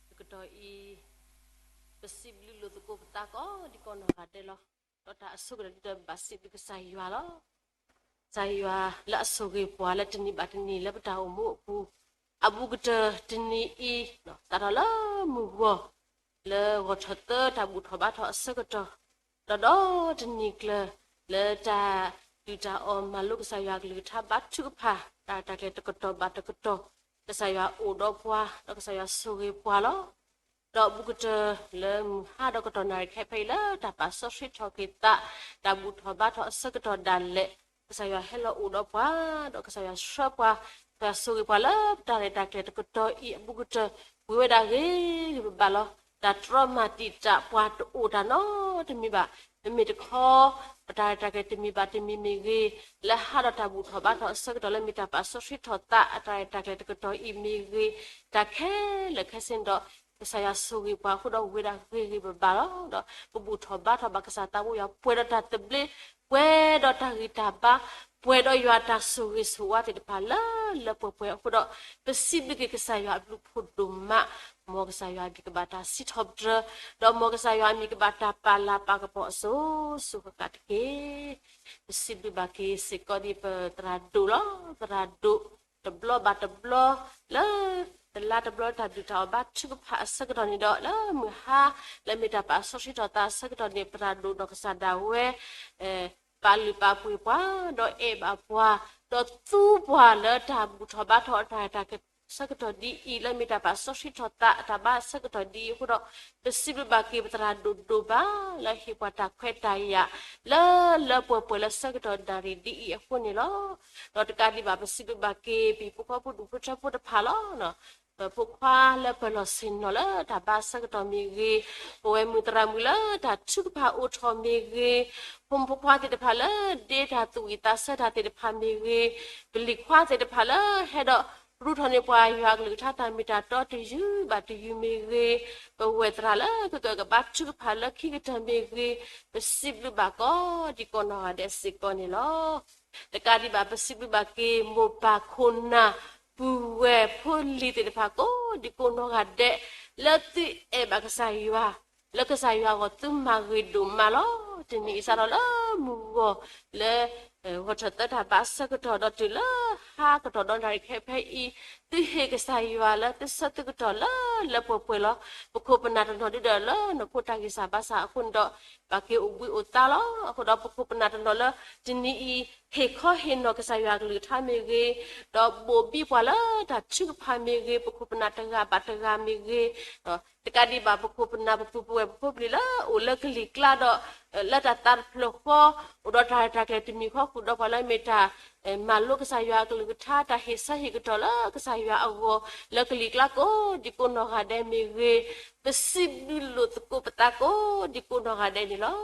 တကတီၢ်အံၤ ပစံးဘျုးလိာ်သကိးပသးကိးဒံကိးနီၢ်ဂၤဒဲးလီၤ. ဒီးတၢ်အဆိကတၢၢ်ဒ်ဒီး ပဘၣ်စံးဘျုးကစၢ်ယွၤလီၤ. ကစၢ်ယွၤလၢအဆိၣ်ဂ့ၤပှၤလၢတနံၤဘၣ်တနံၤလၢပတၢ်အိၣ်မူအပူၤ, အဘူးကတၢၢ်တနံၤအံၤ စးထီၣ်လၢမုၢ်ဂီၤ လၢဂီၤထီၣ်သၢတၢ်ဘူၣ်ထီၣ်ဘါထီၣ်အဆၢကတီၢ်, ဒီးဒီတနံၤကျၢၤ လၢတၢ်ဒုၣ်တၢ်အီၣ်မၤလိကစၢ်ယွၤအကလုၢ်ကထါဘါထုကဖၣ် တၢ်ရဲၣ်တၢ်ကျဲၤတကတီၢ်ဘၣ်တကတီၢ်, ကစၢ်ယွၤအိၣ်ဒီးပှၤ ဒီးကစၢ်ယွၤဆိၣ်ဂ့ၤပှၤလီၤ. ဒီးဘူးကတၢၢ်လၢမုၢ်ဟါဒီးကတီၢ်နၣ်ရံၣ်ခဲဖဲအံၤလၢတၢ်ပာ်စီဆှံထီၣ်က့ၤသး တၢ်ဘူၣ်ထီၣ်ဘါထီၣ်အဆၢကတီၢ်ဒၣ်လဲာ်, ကစၢ်ယွၤဟဲလီၤအိၣ်ဒီးပှၤ, ဒီးကစၢ်ယွၤဆှၢပှၤ, ကစၢ်ယွၤဆိၣ်ဂ့ၤပှၤလၢတၢ်ရဲၣ်တၢ်ကျဲၤတကတီၢ်အံၤအဘူးကတၢၢ် ဝံၤဝဲဒၣ်ဂ့ၤဂ့ၤဘၣ်ဘၣ်လီၤ. တၢ်တြီမၤတံာ်တာ်ပှၤတအိၣ်တၢ်နီတမံၤဘၣ်. မ့မ့ၢ်တခီ ပတၢ်ရဲၣ်တၢ်ကျဲၤတမံၤဘၣ်တမံၤမ့ၢ်ဂ့ၤ, လၢဟါဒီးတၢ်ဘူၣ်ထီၣ်ဘါထီၣ်အဆၢကတီၢ်လၢမ့ၢ်တၢ်ပာ်စီဆှံထီၣ်သး အတၢ်ရဲၣ်တၢ်ကျဲၤတကတီၢ်အံၤမ့ၢ်ဂ့ၤ, တၢ်ခဲလၢာ်ခဲဆ့န့ၣ်ဒီး ကစၢ်ယွၤဆိၣ်ဂ့ၤပှၤအဃိဒီးဝံၤဝဲဒၣ်ဂ့ၤဂ့ၤဘၣ်ဘၣ်လီၤ. ဒီးပဘူၣ်ထီၣ်ဘါထီၣ်ဘၣ်ကစၢ်သးဘိယွၤ ပှဲၤဒီးတၢ်သဘျ့, ပှဲၤဒီးတၢ်ဂံၢ်တၢ်ဘါ, ပှဲၤဒီးယွၤတၢ်ဆိၣ်ဂ့ၤဆိၣ်ဝါသ့ၣ်တဖၣ်လၢလၢပှဲၤပှဲၤအဃိဒီး ပစံးဘျုးက့ၤကစၢ်ယွၤအဘျုးဖးဒိၣ်မး, မ်ကစၢ်ယွၤအမံၤကဘၣ်တၢ်စံးထီၣ်ပတြၢၤ, ဒီးမ်ကစၢ်ယွၤအမံၤကဘၣ်တၢ်ပာ်လၤပာ်ကပီၤအစိၤစိၤဃၣ်ဃၣ်တက့ၢ်. ပစံးဘျုးဘၣ်က့ၤစ့ၢ်ကီးဒ်ပသရၣ်ဒိၣ်လီၤ. သရၣ်ဒိၣ်တဘျီဘၣ်တဘျီ လၢ တလါတဘျီတၢ်ဒုၣ်တၢ်အီၣ်ဘါထုကဖၣ်အဆၢကတီၢ်န့ၣ်ဒီး လၢမုၢ်ဟါ လၢမ့ၢ်တၢ်ပာ်စီဆှံထီၣ်သးအဆၢကတီၢ်န့ၣ် သရၣ်ဒိၣ်ဒီးကစၢ်ဒၣ်ဝဲ ပာ်လုၢ်ပာ်ပှ့ၤပှၤ ဒီးအဲၣ်ဘၣ်ပှၤ ဒီးသူပှၤလၢတၢ်ဘူၣ်ထီၣ်ဘါထီၣ်အတၢ်ရဲၣ်တၢ်ကျဲၤအဆၢကတီၢ်ဒ်အံၤ လၢမ့ၢ်တၢ်ပာ်စီဆှံထီၣ်သးအတၢ်ဘါအဆၢကတီၢ်ဒ်အံၤအဃိဒီး ပစံးဘျုးဘၣ်က့ၤပသရၣ်ဒိၣ်ဒိၣ်ဘၣ် လၢဟ့ၣ်ပှၤတၢ်ခွဲးတၢ်ယာ် လၢလၢပှဲၤပှဲၤလၢဆၢကတီၢ်နၣ်ရံၣ်ဒ်အံၤအဃိန့ၣ်လီၤ. ဒီးတကးဒံးဘၣ် ပစံးဘျုးဘၣ်က့ၤ ပဟံၣ်ဖိဃီဖိဒူၣ်ဖိထၢဖိတဖၣ်လီၤ. ပဖိခွါလၢပၢၤလီၢ်ဆ့ၣ်နီၤလၢတၢ်ဘါအဆၢကတီၢ်မ့ၢ်ဂ့ၤ, ပဝဲမုၢ်သရၣ်မုၣ်လၢတၢ်ထုကဖၣ်အိၣ်ထီၣ်မ့ၢ်ဂ့ၤ, ဖိမုၣ်ဖိခွါသ့ၣ်တဖၣ်လၢဒ့တၢ်သူၣ်ဝံၣ်သးဆၢတၢ်သ့ၣ်တဖၣ်မ့ၢ်ဂ့ၤ, ပလံၤခွါသ့ၣ်တဖၣ်လၢဟဲဒီးရူးထီၣ်န့ၢ်ပှၤယွၤအကလုၢ်ကထါတၢ်မ့ၢ်တၢ်တီတယုၢ်ဘၣ်တယုၢ်မ့ၢ်ဂ့ၤ, ပဝဲသရၣ်လၢကကဘါထုကဖၣ်လၢခံကတၢၢ်မ့ၢ်ဂ့ၤ, ပစံးဘျုးဘၣ်ကိးဒံကိးနီၢ်ဂၤဒဲးစ့ၢ်ကီးန့ၣ်လီၤ. တကးဒံးဘၣ် ပစံးဘျုးဘၣ်က့ၤ မိၢ်ပၢ်ခိၣ်နၢ် ပုၢ်ဝဲၢ်ဖိလံၤသ့ၣ်တဖၣ် ကိးဒံကိးနီၢ်ဂၤဒဲး လၢသုအဲၣ်ဘၣ်ကစၢ်ယွၤ, လၢကစၢ်ယွၤအဂီၢ်သုမၤဂ့ၤဒိၣ်မးလီၤ. တနံၤအံၤစးထီၣ်လၢမုၢ်ဂီၤ လၢ ဂီၤထီၣ်သၢတၢ်ဘါအဆၢကတီၢ်ဒီးတုၤလၢဟါကတီၢ်ဒီးနၣ်ရံၣ်ခဲဖဲအံၤ, သုဟ့ၣ်ကစၢ်ယွၤလၢသုဆၢသုကတီၢ်လၢလၢပှဲၤပှဲၤလီၤ. ပခိၣ်ပနၢ်တနီၤဒ်ဒီးလၢနီၢ်ခိတၢ်ဂံၢ်စၢ်ဘါစၢ်အဃိန့ၣ်ဒီး ဘၣ်က့ၤအိၣ်ဘှံးအိၣ်သါလီၤ. အဃိဒီးပခိၣ်ပနၢ်တနီၤလၢ တနံၤအံၤ ဟ့ၣ်ခီဟ့ၣ်နီၤကစၢ်ယွၤအကလုၢ်ကထါမ့ၢ်ဂ့ၤ, ဒီးဘိၣ်ဘံပှၤလၢတၢ်ထုကဖၣ်မ့ၢ်ဂ့ၤ, ပခိၣ်ပနၢ်တဂၤဘၣ်တဂၤမ့ၢ်ဂ့ၤ, တကးဒံးဘၣ် ပခိၣ်ပနၢ်ပပုၢ်ပဝဲၢ်ပဖိပလံၤလၢအိၣ်လၢကလံၤကျါဒီး လၢတၢ်သးတဖျၢၣ်ဃီ အိၣ်ဒီးတၢ်ရဲၣ်တၢ်ကျဲၤတမံၤဃီဃုာ်ဒီးပှၤလၢမ့ၢ်တၢ် မၤလိကစၢ်ယွၤအကလုၢ်ကထါ တၢ်ဟ့ၣ်ဆၢဟ့ၣ်ကတီၢ်လၢကစၢ်ယွၤအဂီၢ် လၢကလံၤကျါကိးဒံကိးနီၢ်ဂၤဒဲးမ့ၢ်ဂ့ၤ, ပစံးဘျုးလိာ်သကိးပသးကိးဒံကိးနီၢ်ဂၤဒဲးန့ၣ်လီၤ.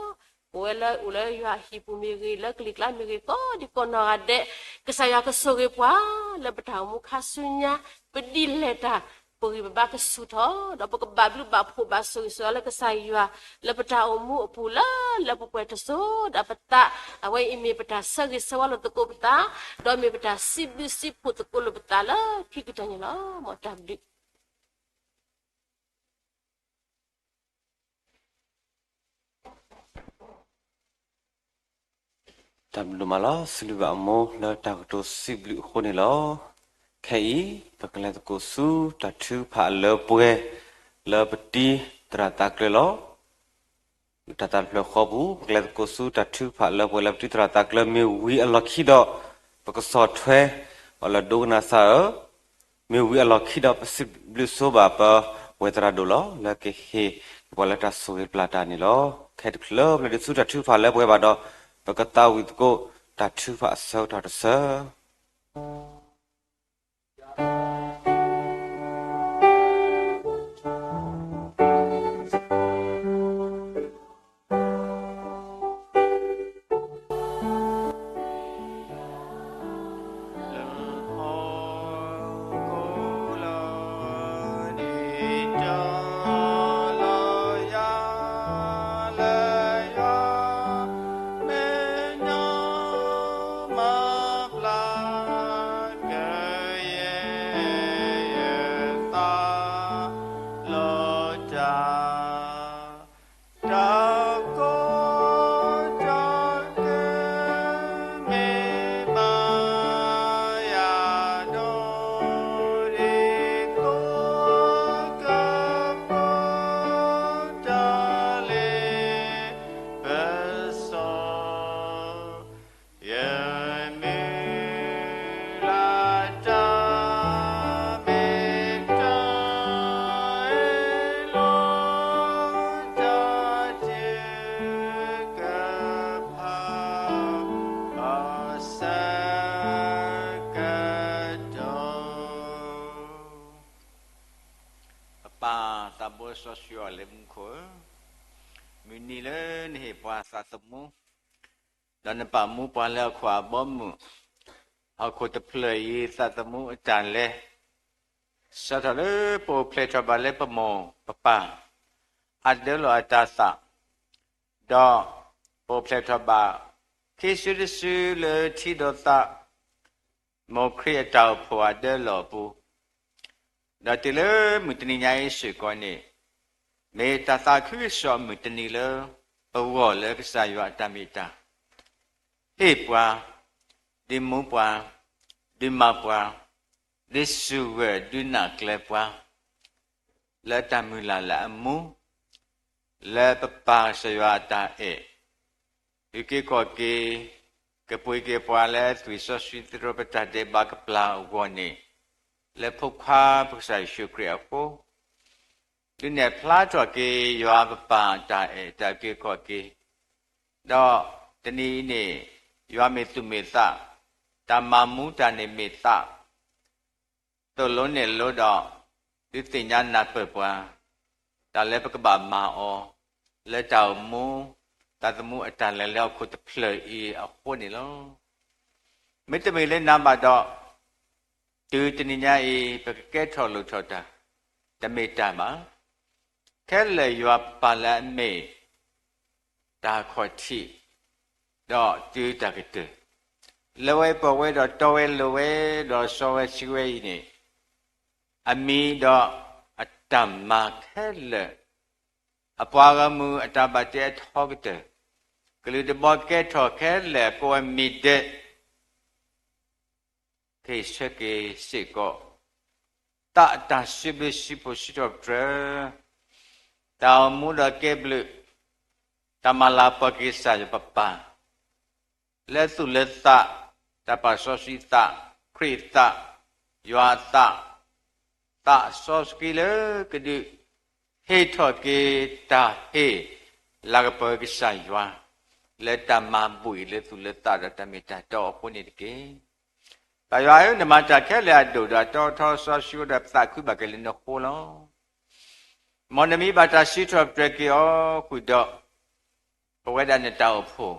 ပဝဲလၢအိၣ်လၢယွၤအဟံၣ်ပူၤမ့ၢ်ဂ့ၤ, လၢကလံၤကျါမ့ၢ်ဂ့ၤ, ကိးဒံကိးနီၢ်ဂၤဒဲး ကစၢ်ယွၤကဆိၣ်ဂ့ၤပှၤ လၢပတၢ်အိၣ်မူခါဆူညါ ပဒ်လဲၣ်တၢ် ပဂံၢ်ပဘါကဆူၣ်ထီၣ် ဒီးပကဘၣ်ဘျုးဘၣ်ဖှိၣ်ဘၣ်ဆိၣ်ဂ့ၤဆိၣ်ဝါလၢကစၢ်ယွၤ လၢပတၢ်အိၣ်မူအပူၤလၢလၢပှဲၤပှဲၤတစိၤဒၣ်ပသး, အဝဲအံၤမ့ၢ်ပတၢ်ဆၢဂ့ၤဆၢဝါလိာ်သကိးပသး, ဒီးမ့ၢ်ပတၢ်စံးဘျုးစံးဖှိၣ်သကိးလိာ်ပသးလၢခံကတၢၢ်န့ၣ်လီၤ. မ်တၢ်ဘျုး တၢ်ဘျုးဒိၣ်မးလီၤ. စံးဘျုးဘၣ်အမိၢ်လၢတၢ်ကတိၤစံးဘျုးအဃိန့ၣ်လီၤ. ခဲအံၤ ပကလဲၤသကိးဆူတၢ်ထုကဖၣ်အလၢပှဲၤ လၢပတံၤသရၣ်သးကျၢၤလီၤ. တၢ်သးတဖျၢၣ်ဃီပူၤ ပကလဲၤသကိးဆူတၢ်ထုကဖၣ်အလၢပှဲၤလၢပတံၤသရၣ်သးကျၢၤမ့ၢ်ဝံၤအလီၢ်ခံဒီး ပကဆီၣ်ထွဲအီၤလၢဒိကနၣ်စၢ်ဧၢ မ့ၢ်ဝံၤအလီၢ်ခံဒီး ပစံးဘျုးဆိဘၣ်ပဝဲၢ်သရၣ်ဒိၣ်လီၤ လၢကဟ့ၣ်ပှၤလၢတၢ်ဆိၣ်ဂ့ၤပျၢ်တၢ်န့ၣ်လီၤ. ခဲတချုးပလဲၤဒံးဆူတၢ်ထုကဖၣ်လၢပှဲၤဘၣ်ဒီး ပကသးဝံၣ်သကိးတၢ်ထုကဖၣ်အဆၢကတီၢ်တဆၢ. နံၤလၢနဟ့ၣ်ပှၤသးသမူ, ဒီးနပာ်မူပှၤလၢဟီၣ်ခိၣ်အဘီအမုၢ်, ဟီၣ်ခိၣ်တဖျၢၣ်အံၤသးသမူအတၢ်လဲၤ, စးထီၣ်လၢပအိၣ်ဖျဲၣ်ထီၣ်ဘၣ်လၢပမိၢ်ပပၢ် အဒၢလီၢ်အတၤသၣ်, ဒီးပအိၣ်ဖျဲၣ်ထီၣ်ဘၣ် ခံစုတစုလၢထံဒီးသး မိၢ်ခရံာ်အတၢ်အိၣ်ဖှိၣ်အဒၢလီၢ်အပူၤ, ဒီးတုၤလၢမုၢ်တနံၤညါအံၤစ့ၢ်ကီးန့ၣ်, မ့ၢ်တၢ်သးခုကစီၣ်မုၢ်တနံၤလၢပဂီၢ်လၢကစၢ်ယွၤအတၢ်မ့ၢ်တၢ် ဟ့ၣ်ပှၤ, ဒုးမူပှၤ, ဒုးမၤပှၤ, ဒုးစူၢ်ဂၢၢ်ဒုးနၢ်ကျဲပှၤ လၢတၢ်မုၢ်လၢ်လၢအမူ, လၢပပၢ်ကစၢ်ယွၤအတၢ်အဲၣ်, ဒုးက့ၤခီၣ်က့ၤ, ကပှ့ၤက့ၤပှၤလၢသွံၣ်စီဆှံသရိာ်ပတၢ်ဒဲးဘးကပျၢ်အဂီၢ်န့ၣ်, လၢဖိခွါပကစၢ်ယ့ၣ်ၡူးခရံာ်အဃိ, ဒုးနဲၣ်ဖျါထီၣ်က့ၤယွၤပပၢ်အတၢ်အဲၣ်တၢ်အုၣ်က့ၤခီၣ်က့ၤ, ဒီးတနံၤအံၤန့ၣ်, ယွၤမ့ၢ်သူၣ်မ့ၢ်သး, တၢ်မၤမူတၢ်န့ၣ်မ့ၢ်သး သိၣ်လိနဲၣ်လိဒီး, ဒုးသ့ၣ်ညါနၢ်ပၢၢ်ပှၤ, တၢ်လၢပကဘၣ်မၤအီၤ, လၢတၢ်အိၣ်မူ, သးသမူအတၢ်လဲၤလၢဟီၣ်ခိၣ်တဖျၢၣ်အံၤအဃိန့ၣ်လီၤ. မ့တမ့ၢ်လၢနၤဘၣ်ဒီး, တုၤတနံၤညါအံၤ ပကကဲထီၣ်လိၣ်ထီၣ်တၢ်, တမ့ၢ်တၢ်ဘၣ်. ခဲလၢာ်ယွၤပပၢ်လၢအမ့ၢ် တၢ်ခီၣ်ထံး, ဒီးတုၤတၢ်ကတၢၢ်, လၢဝဲပှၤဝဲဒီးတီဝဲလိၤဝဲ, ဒီးစီဝဲဆှံဝဲအံၤန့ၣ်, အမံၤဒီးအတၢ်မၤခဲလၢာ်, အပှၤဂီၢ်မုၢ်အတၢ်ဘၣ်တ့အထီကတၢၢ်, ကလုာ်တဘီကဲထီၣ်ခဲလၢာ်ကိးဝဲမံၤဒဲး ကဟ့ၣ်ဆၢက့ၤစ့ၢ်ကီး, သးအတၢ်စံးဘျုးစံးဖှိၣ်စံးထီၣ်ပတြၢၤ, တၢ်အိၣ်မူဒီးကဲဘျုး, တၢ်မၤလၤကပီၤက့ၤကစၢ်ယွၤပပၢ်, လၢသူၣ်လၢသး, တၢ်ပာ်စီဆှံသး, ခရံာ်သး, ယွၤအသး, သးစီဆှံလၢကဒုး, ဟ့ၣ်ထီၣ်က့ၤတၢ်ဟ့ၣ်, လၤကပီၤကစၢ်ယွၤ, လၢတၢ်မၤဘူၣ်အံၤလၢသူၣ်လၢသးဒီးတၢ်မ့ၢ်တၢ်တီအဃိန့ၣ်တက့ၢ်. ပၢ်ယွၤဧၢ, နမၤတၢ်ခဲလၢာ်အဒိၣ်ဒီးအတီထီစီဆှံဒီးပသးခုဘၣ်က့ၤလၢနဃိလီၤ. မ်နမံၤဘၣ်တၢ်စံးထီၣ်ပတြၢၤက့ၤအီၤဃုာ်ဒီး ပဝဲဒၣ်နတၢ်အိၣ်ဖှိၣ်,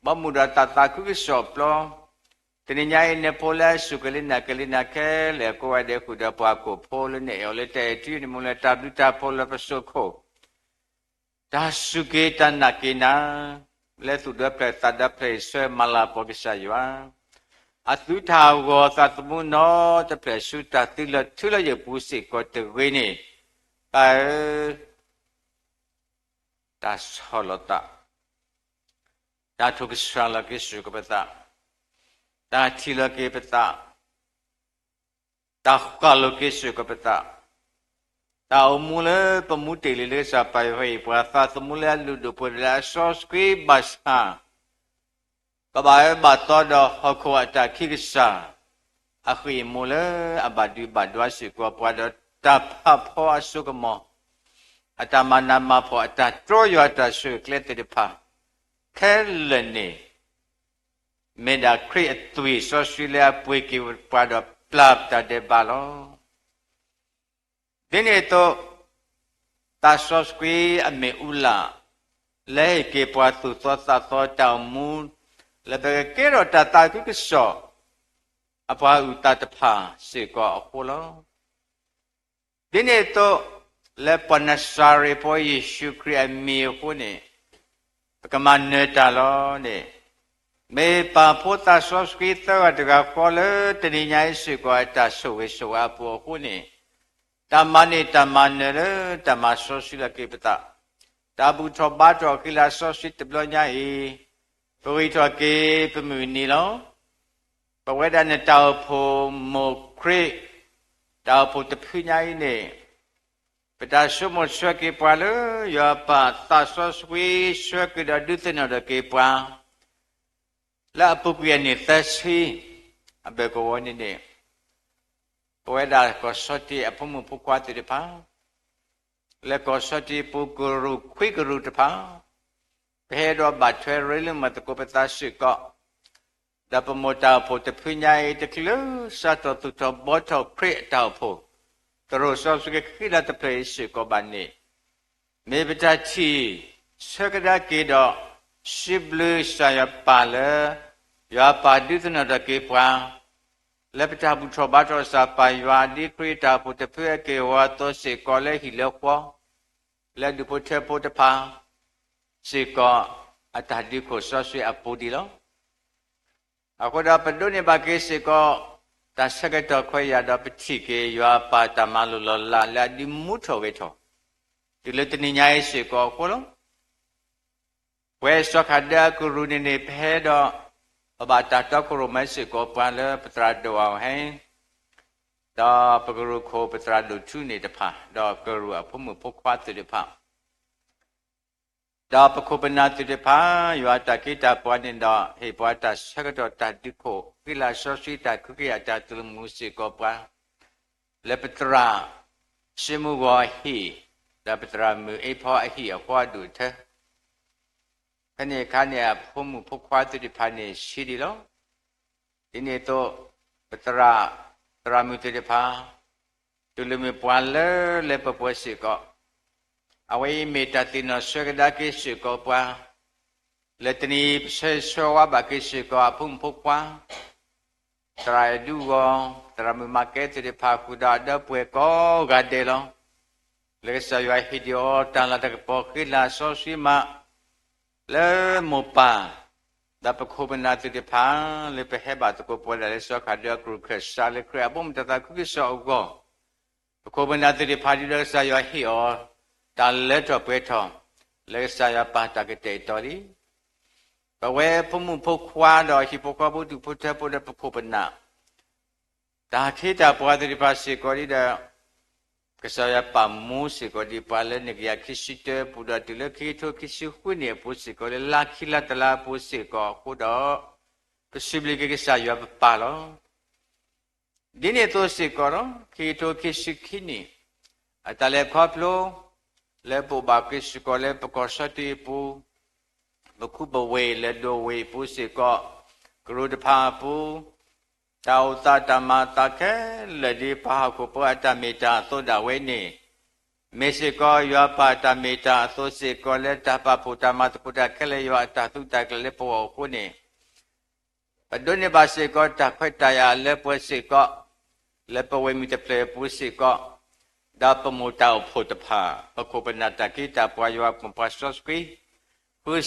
ဘီမုၢ်ဒီးသးသးခုကစီၣ်ပျီ, တနံၤညါအံၤနဖိလၢအစူၢ်က့ၤလၢနၤက့ၤလၢနၤခဲလၢာ်ကိးဂၤဒဲးဃုာ်ဒီး ပှၤဟီၣ်ခိၣ်ဖိလၢနအဲၣ်အီၤလၢတၢ်အဲၣ်ထံနမူလၢတၢ်ဘျုးတၢ်ဖှိၣ်လၢပစိခိၣ်, တၢ်စူၢ်က့ၤတၢ်နာ်က့ၤနၤ, လၢသူၣ်ဒၢဖျၢၣ်သးဒၢဖျၢၣ်အံၤဆှၢမၤလၤကပီၤကစၢ်ယွၤ, အသုတၢ်ဂီၤသးသမူနီတဖျၢၣ်ဆူတၢ်သုးလီၤထုလီၤယိာ်ပူၤစ့ၢ်ကီးတဂ့ၤန့ၣ်, ပၢ်ဧၢ တၢ်ဆီၣ်လီၤသး, တၢ်ထိၣ်ကစှၤလီၤက့ၤစ့ၢ်ကီးပသး, တၢ်ထံၣ်လီၤက့ၤပသး, တၢ်ဃၣ်လိာ်က့ၤစ့ၢ်ကီးပသး, တၢ်အိၣ်မူလၢပမူတ့ၢ်လံလၢကစၢ်ပၢ်ယွၤဟ့ၣ်ပှၤသးသမူလၢအလုၢ်ဒိၣ်ပှ့ၤဒိၣ်လၢအစီဆှံဘၣ်ဆၣ် ကဘၣ်အၢဘၣ်သီဒီးဟီၣ်ခိၣ်အတၢ်ခံကစၢ်, အဃံအမူလၢအဘၣ်ဒုးဘၣ်ဒွါစ့ၢ်ကီးပှၤဒီးတၢ်ဖးဖီအစိကမီၤ, အတၢ်မၤနးမၤဖှီၣ်အတၢ်တြီယွၤအတၢ်ဆိၣ်ဂ့ၤကျဲသ့ၣ်တဖၣ်, ခဲလၢာ်န့ၣ် မ့ၢ်ဒၣ်ခရံာ်အသွံၣ်စီဆှံလၢအပှ့ၤက့ၤပှၤဒီးပျၢ်ပတၢ်ဒဲးဘးလီၤ. ဒ်န့ၣ်အသိး, သးစီဆှံအမ့ၣ်အူလၣ်, လၢဟ့ၣ်က့ၤပှၤသူၣ်သီသးသီတၢ်အိၣ်မူ, လၢပကကဲထီၣ်တၢ်သးခုကစီၣ်, အပှၤအုၣ်သးတဖၣ်စ့ၢ်ကီးအဃိလီၤ. ဒ်န့ၣ်အသိး, လၢပှၤနၤစၤရ့းဖိယ့ၣ်ၡူးခရံာ်အမံၤအဃိန့ၣ်, ပကမၤနၢၤတၢ်လီၤန့ၣ်, မ့ၢ်ပၢ်ဖိသးစီဆှံသၢဂၤတဂၤဃီလၢတနံၤညါအံၤစ့ၢ်ကီးအတၢ်ဆိၣ်ဂ့ၤဆိၣ်ဝါအပူၤအဃိန့ၣ်, တၢ်မၤန့ၢ်တၢ်မၤနၢၤလၢတၢ်မၤစီဆှံလီၤက့ၤပသး, တၢ်ဘူၣ်ထီၣ်ဘါထီၣ်အဃံလၤစီဆှံတဘျီညါအံၤ, ပဂံၢ်ထီၣ်က့ၤပမုၢ်နံၤလီၤ. ပဝဲဒၣ်နတၢ်အိၣ်ဖှိၣ်မိၢ်ခရံာ်, တၢ်အိၣ်ဖှိၣ်တဖုညါအံၤန့ၣ်, ပတၢ်ဆိကမိၣ်ဆှၢက့ၤပှၤလၢယွၤပာ်သးစီဆှံဆှၢက့ၤဒီးဒုးသ့ၣ်နီၣ်ထီၣ်က့ၤပှၤ, လၢအပူၤကွံာ်အနံၣ်သၢဆံ, အဘၢၣ်ကဝီၤန့ၣ်န့ၣ်, ပဝဲဒၣ်ကီၢ်စီၤတံၢ်အဖိမုၣ်ဖိခွါသ့ၣ်တဖၣ် လၢကီၢ်စီၤတံၢ်ပူၤကရူၢ်ခွံကရူၢ်တဖၣ်, ပဟဲဒီးဘၣ်ထွဲရ့လိာ်မၤသကိးပသးစ့ၢ်ကီး, ဒီးပမိၢ်တၢ်အိၣ်ဖှိၣ်တဖုညါအံၤတချုးစးထီၣ်သူၣ်ထီၣ်ဘှီထီၣ်ခရံာ်အတၢ်အိၣ်ဖှိၣ်, သရိာ်စီဆှံကဃံလၤတဖျၢၣ်အံၤစ့ၢ်ကီးဘၣ်န့ၣ်, မ့ၢ်ပတၢ်ထံၣ် ဆၢကဒါက့ၤဒီး စံးဘျုးကစၢ်ယွၤပၢ်လၢ ယွၤပၢ်ဒုးသန့ၤထီၣ်က့ၤပှၤ လၢပတၢ်ဘူၣ်ထီၣ်ဘါထီၣ်ကစၢ်ပၢ်ယွၤ ဒ်ခရံာ်အတၢ်အိၣ်ဖှိၣ်တဖုအက့ၢ်အဂီၤအသိးစ့ၢ်ကီး လၢဟံၣ်လၢဃီ လၢဒူၣ်ဖိထၢဖိတဖၣ်စ့ၢ်ကီး အတၢ်ဒုးခိၣ်စီဆှံအပူၤဒံးလီၤ. အဃိဒီးပဒိးန့ၢ်ဘၣ်က့ၤစ့ၢ်ကီး တၢ်ဆၢကတီၢ်ခွဲးယာ်ဒီးပထံၣ်က့ၤ ယွၤအပၢ်တၢ်မၤလိာ်လီၤလးလၢအဒုးမူထီၣ်ဂဲၤထီၣ် တုၤလၢတနံၤညါအံၤစ့ၢ်ကီးအဃိလီၤ. ပဝဲစီၤခးဒၢအကရူၢ်န့ၣ်န့ၣ် ပဟဲဒီး ပဘၣ်တၢ်တီခိၣ်ရိၣ်မဲစ့ၢ်ကီးပှၤလၢပသရၣ်ဒိၣ်အဟဲ ဒီးပကရူၢ်ခိၣ်ပသရၣ်ဒိၣ်ထူန့ၣ်တဖၣ် ဒီးကရူၢ်အဖိမုၣ်ဖိခွါသ့ၣ်တဖၣ် ဒီးပခိၣ်ပနၢ်သ့ၣ်တဖၣ် ယွၤအတၢ်က့တၢ်ပှၤန့ၣ်ဒီး ဟ့ၣ်ပှၤတၢ်ဆၢကတီၢ်တၢ်ဒုးခိၣ် ဃံလၤစီဆှံတၢ်ခွဲးယာ်တၢ်သရူးမူစ့ၢ်ကီးပှၤ လၢပသရၣ် စ့မူဂီၤအဟံၣ် ဒီးပသရၣ်မုၣ်အ့ဖီအဟံၣ်အဃီအဒိၣ်အထၢ ဖဲန့ၣ်အခါန့ၣ် အဖိမုၣ်ဖိခွါသ့ၣ်တဖၣ်န့ၣ်ဆံးဒံးလီၤ. ဒ်န့ၣ်အသိး ပသရၣ် သရၣ်မုၣ်သ့ၣ်တဖၣ် တုၤလၢမ့ၢ်ပှၤလၢလၢပှဲၤပှဲၤစ့ၢ်ကီး အဝဲအံၤမ့ၢ်တၢ်သ့ၣ်နီၣ်ဆၢကဒါက့ၤစ့ၢ်ကီးပှၤ လၢတနံၤအံၤ ပဆၢဂ့ၤဆၢဝါဘၣ်က့ၤစ့ၢ်ကီးအဖိမုၣ်ဖိခွါ သရၣ်အဲၣ်ဒူအဂီၢ် သရၣ်မုၣ်မၤကဲသ့ၣ်တဖၣ် ဃုာ်ဒီးအဒီပုၢ်ဝဲၢ်ကိးဂၤဒဲးလီၤ. လၢကစၢ်ယွၤဟ့ၣ်ဒံးအီၤတၢ်လၤတၢ်ကပီၤဃံလၤစီဆှံမး လၢမိၢ်ပၢ် ဒီးပခိၣ်ပနၢ်သ့ၣ်တဖၣ် လၢပဟဲဘၣ်သကိးပဝဲဒၣ်လၢစီၤခးဒၢအကရူၢ်ခၢၣ်စးလၢခရံာ်အဘီအမုၢ်တၢ်သးခုကစီၣ်အဂီၢ် ပခိၣ်ပနၢ်သ့ၣ်တဖၣ်ဒ်ဒီးကစၢ်ယွၤဟ့ၣ်အီၤ တၢ်လၢထီၣ်ပှဲၤထီၣ် လၢကစၢ်ယွၤပၢ်တၢ်ကတဲာ်ကတီၤလံ ပဝဲဖိမုၣ်ဖိခွါဒီးဟံၣ်ဖိဃီဖိဒူၣ်ဖိထၢဖိဒီးပခိၣ်ပနၢ် တၢ်ခ့တၢ်ပှၤသ့ၣ်တဖၣ်စ့ၢ်ကီးဒ်ဒီး ကစၢ်ယွၤပာ်မူစ့ၢ်ကီးဒံးပှၤလၢနံၣ်ကယၤခံဆံတၢပူၤဒီး တုၤလၢခံကထိခံဆံဃုနံၣ်အပူၤစ့ၢ်ကီး လၢလါခံလါတလါအပူၤစ့ၢ်ကီးအဃိဒီး ပစံးဘျုးက့ၤကစၢ်ယွၤပပၢ်လီၤ. ဒ်န့ၣ်အသိးစ့ၢ်ကီးလီၤ. ခံကထိခံဆံခံနံၣ် အတၢ်လဲၤခီဖျိ လၢပအိၣ်ဘၣ်က့ၤစ့ၢ်ကီးလၢပကီၢ်စီတံအပူၤ ပခူပဝ့ၢ်လၢဒိၣ်ဝ့ၢ်အပူၤစ့ၢ်ကီး ကရူၢ်တဖၣ်အပူၤ တၢ်အိၣ်သးတၢ်မၤအသးခဲလၢာ်ဒ်ပှၤဟီၣ်ခိၣ်ဖိအတၢ်မ့ၢ်တၢ်အသိးဒၣ်ဝဲန့ၣ် မ့ၢ်စ့ၢ်ကီးယွၤပၢ်တၢ်မ့ၢ်တၢ်အသိးစ့ၢ်ကီး လၢတၢ်ပာ်ဖှိၣ်တၢ်မၤသကိးတၢ်ခဲလၢာ် ယွၤအတၢ်သုးတၢ်ကျဲၤလၢပဂီၢ်အဃိန့ၣ် ပဒိးန့ၢ်ဘၣ်စ့ၢ်ကီးတၢ်ခွဲးတၢ်ယာ်လၢပှဲၤစ့ၢ်ကီး လၢပဝဲၢ်မုၢ်တဖျၢၣ်အပူၤစ့ၢ်ကီး ဒီးပမိၢ်တၢ်အိၣ်ဖှိၣ်တဖၣ် ပခိၣ်ပနၢ်တၢ်ခ့တၢ်ပှၤ ယွၤပှၤစီဆှံ ဃုစ့ၢ်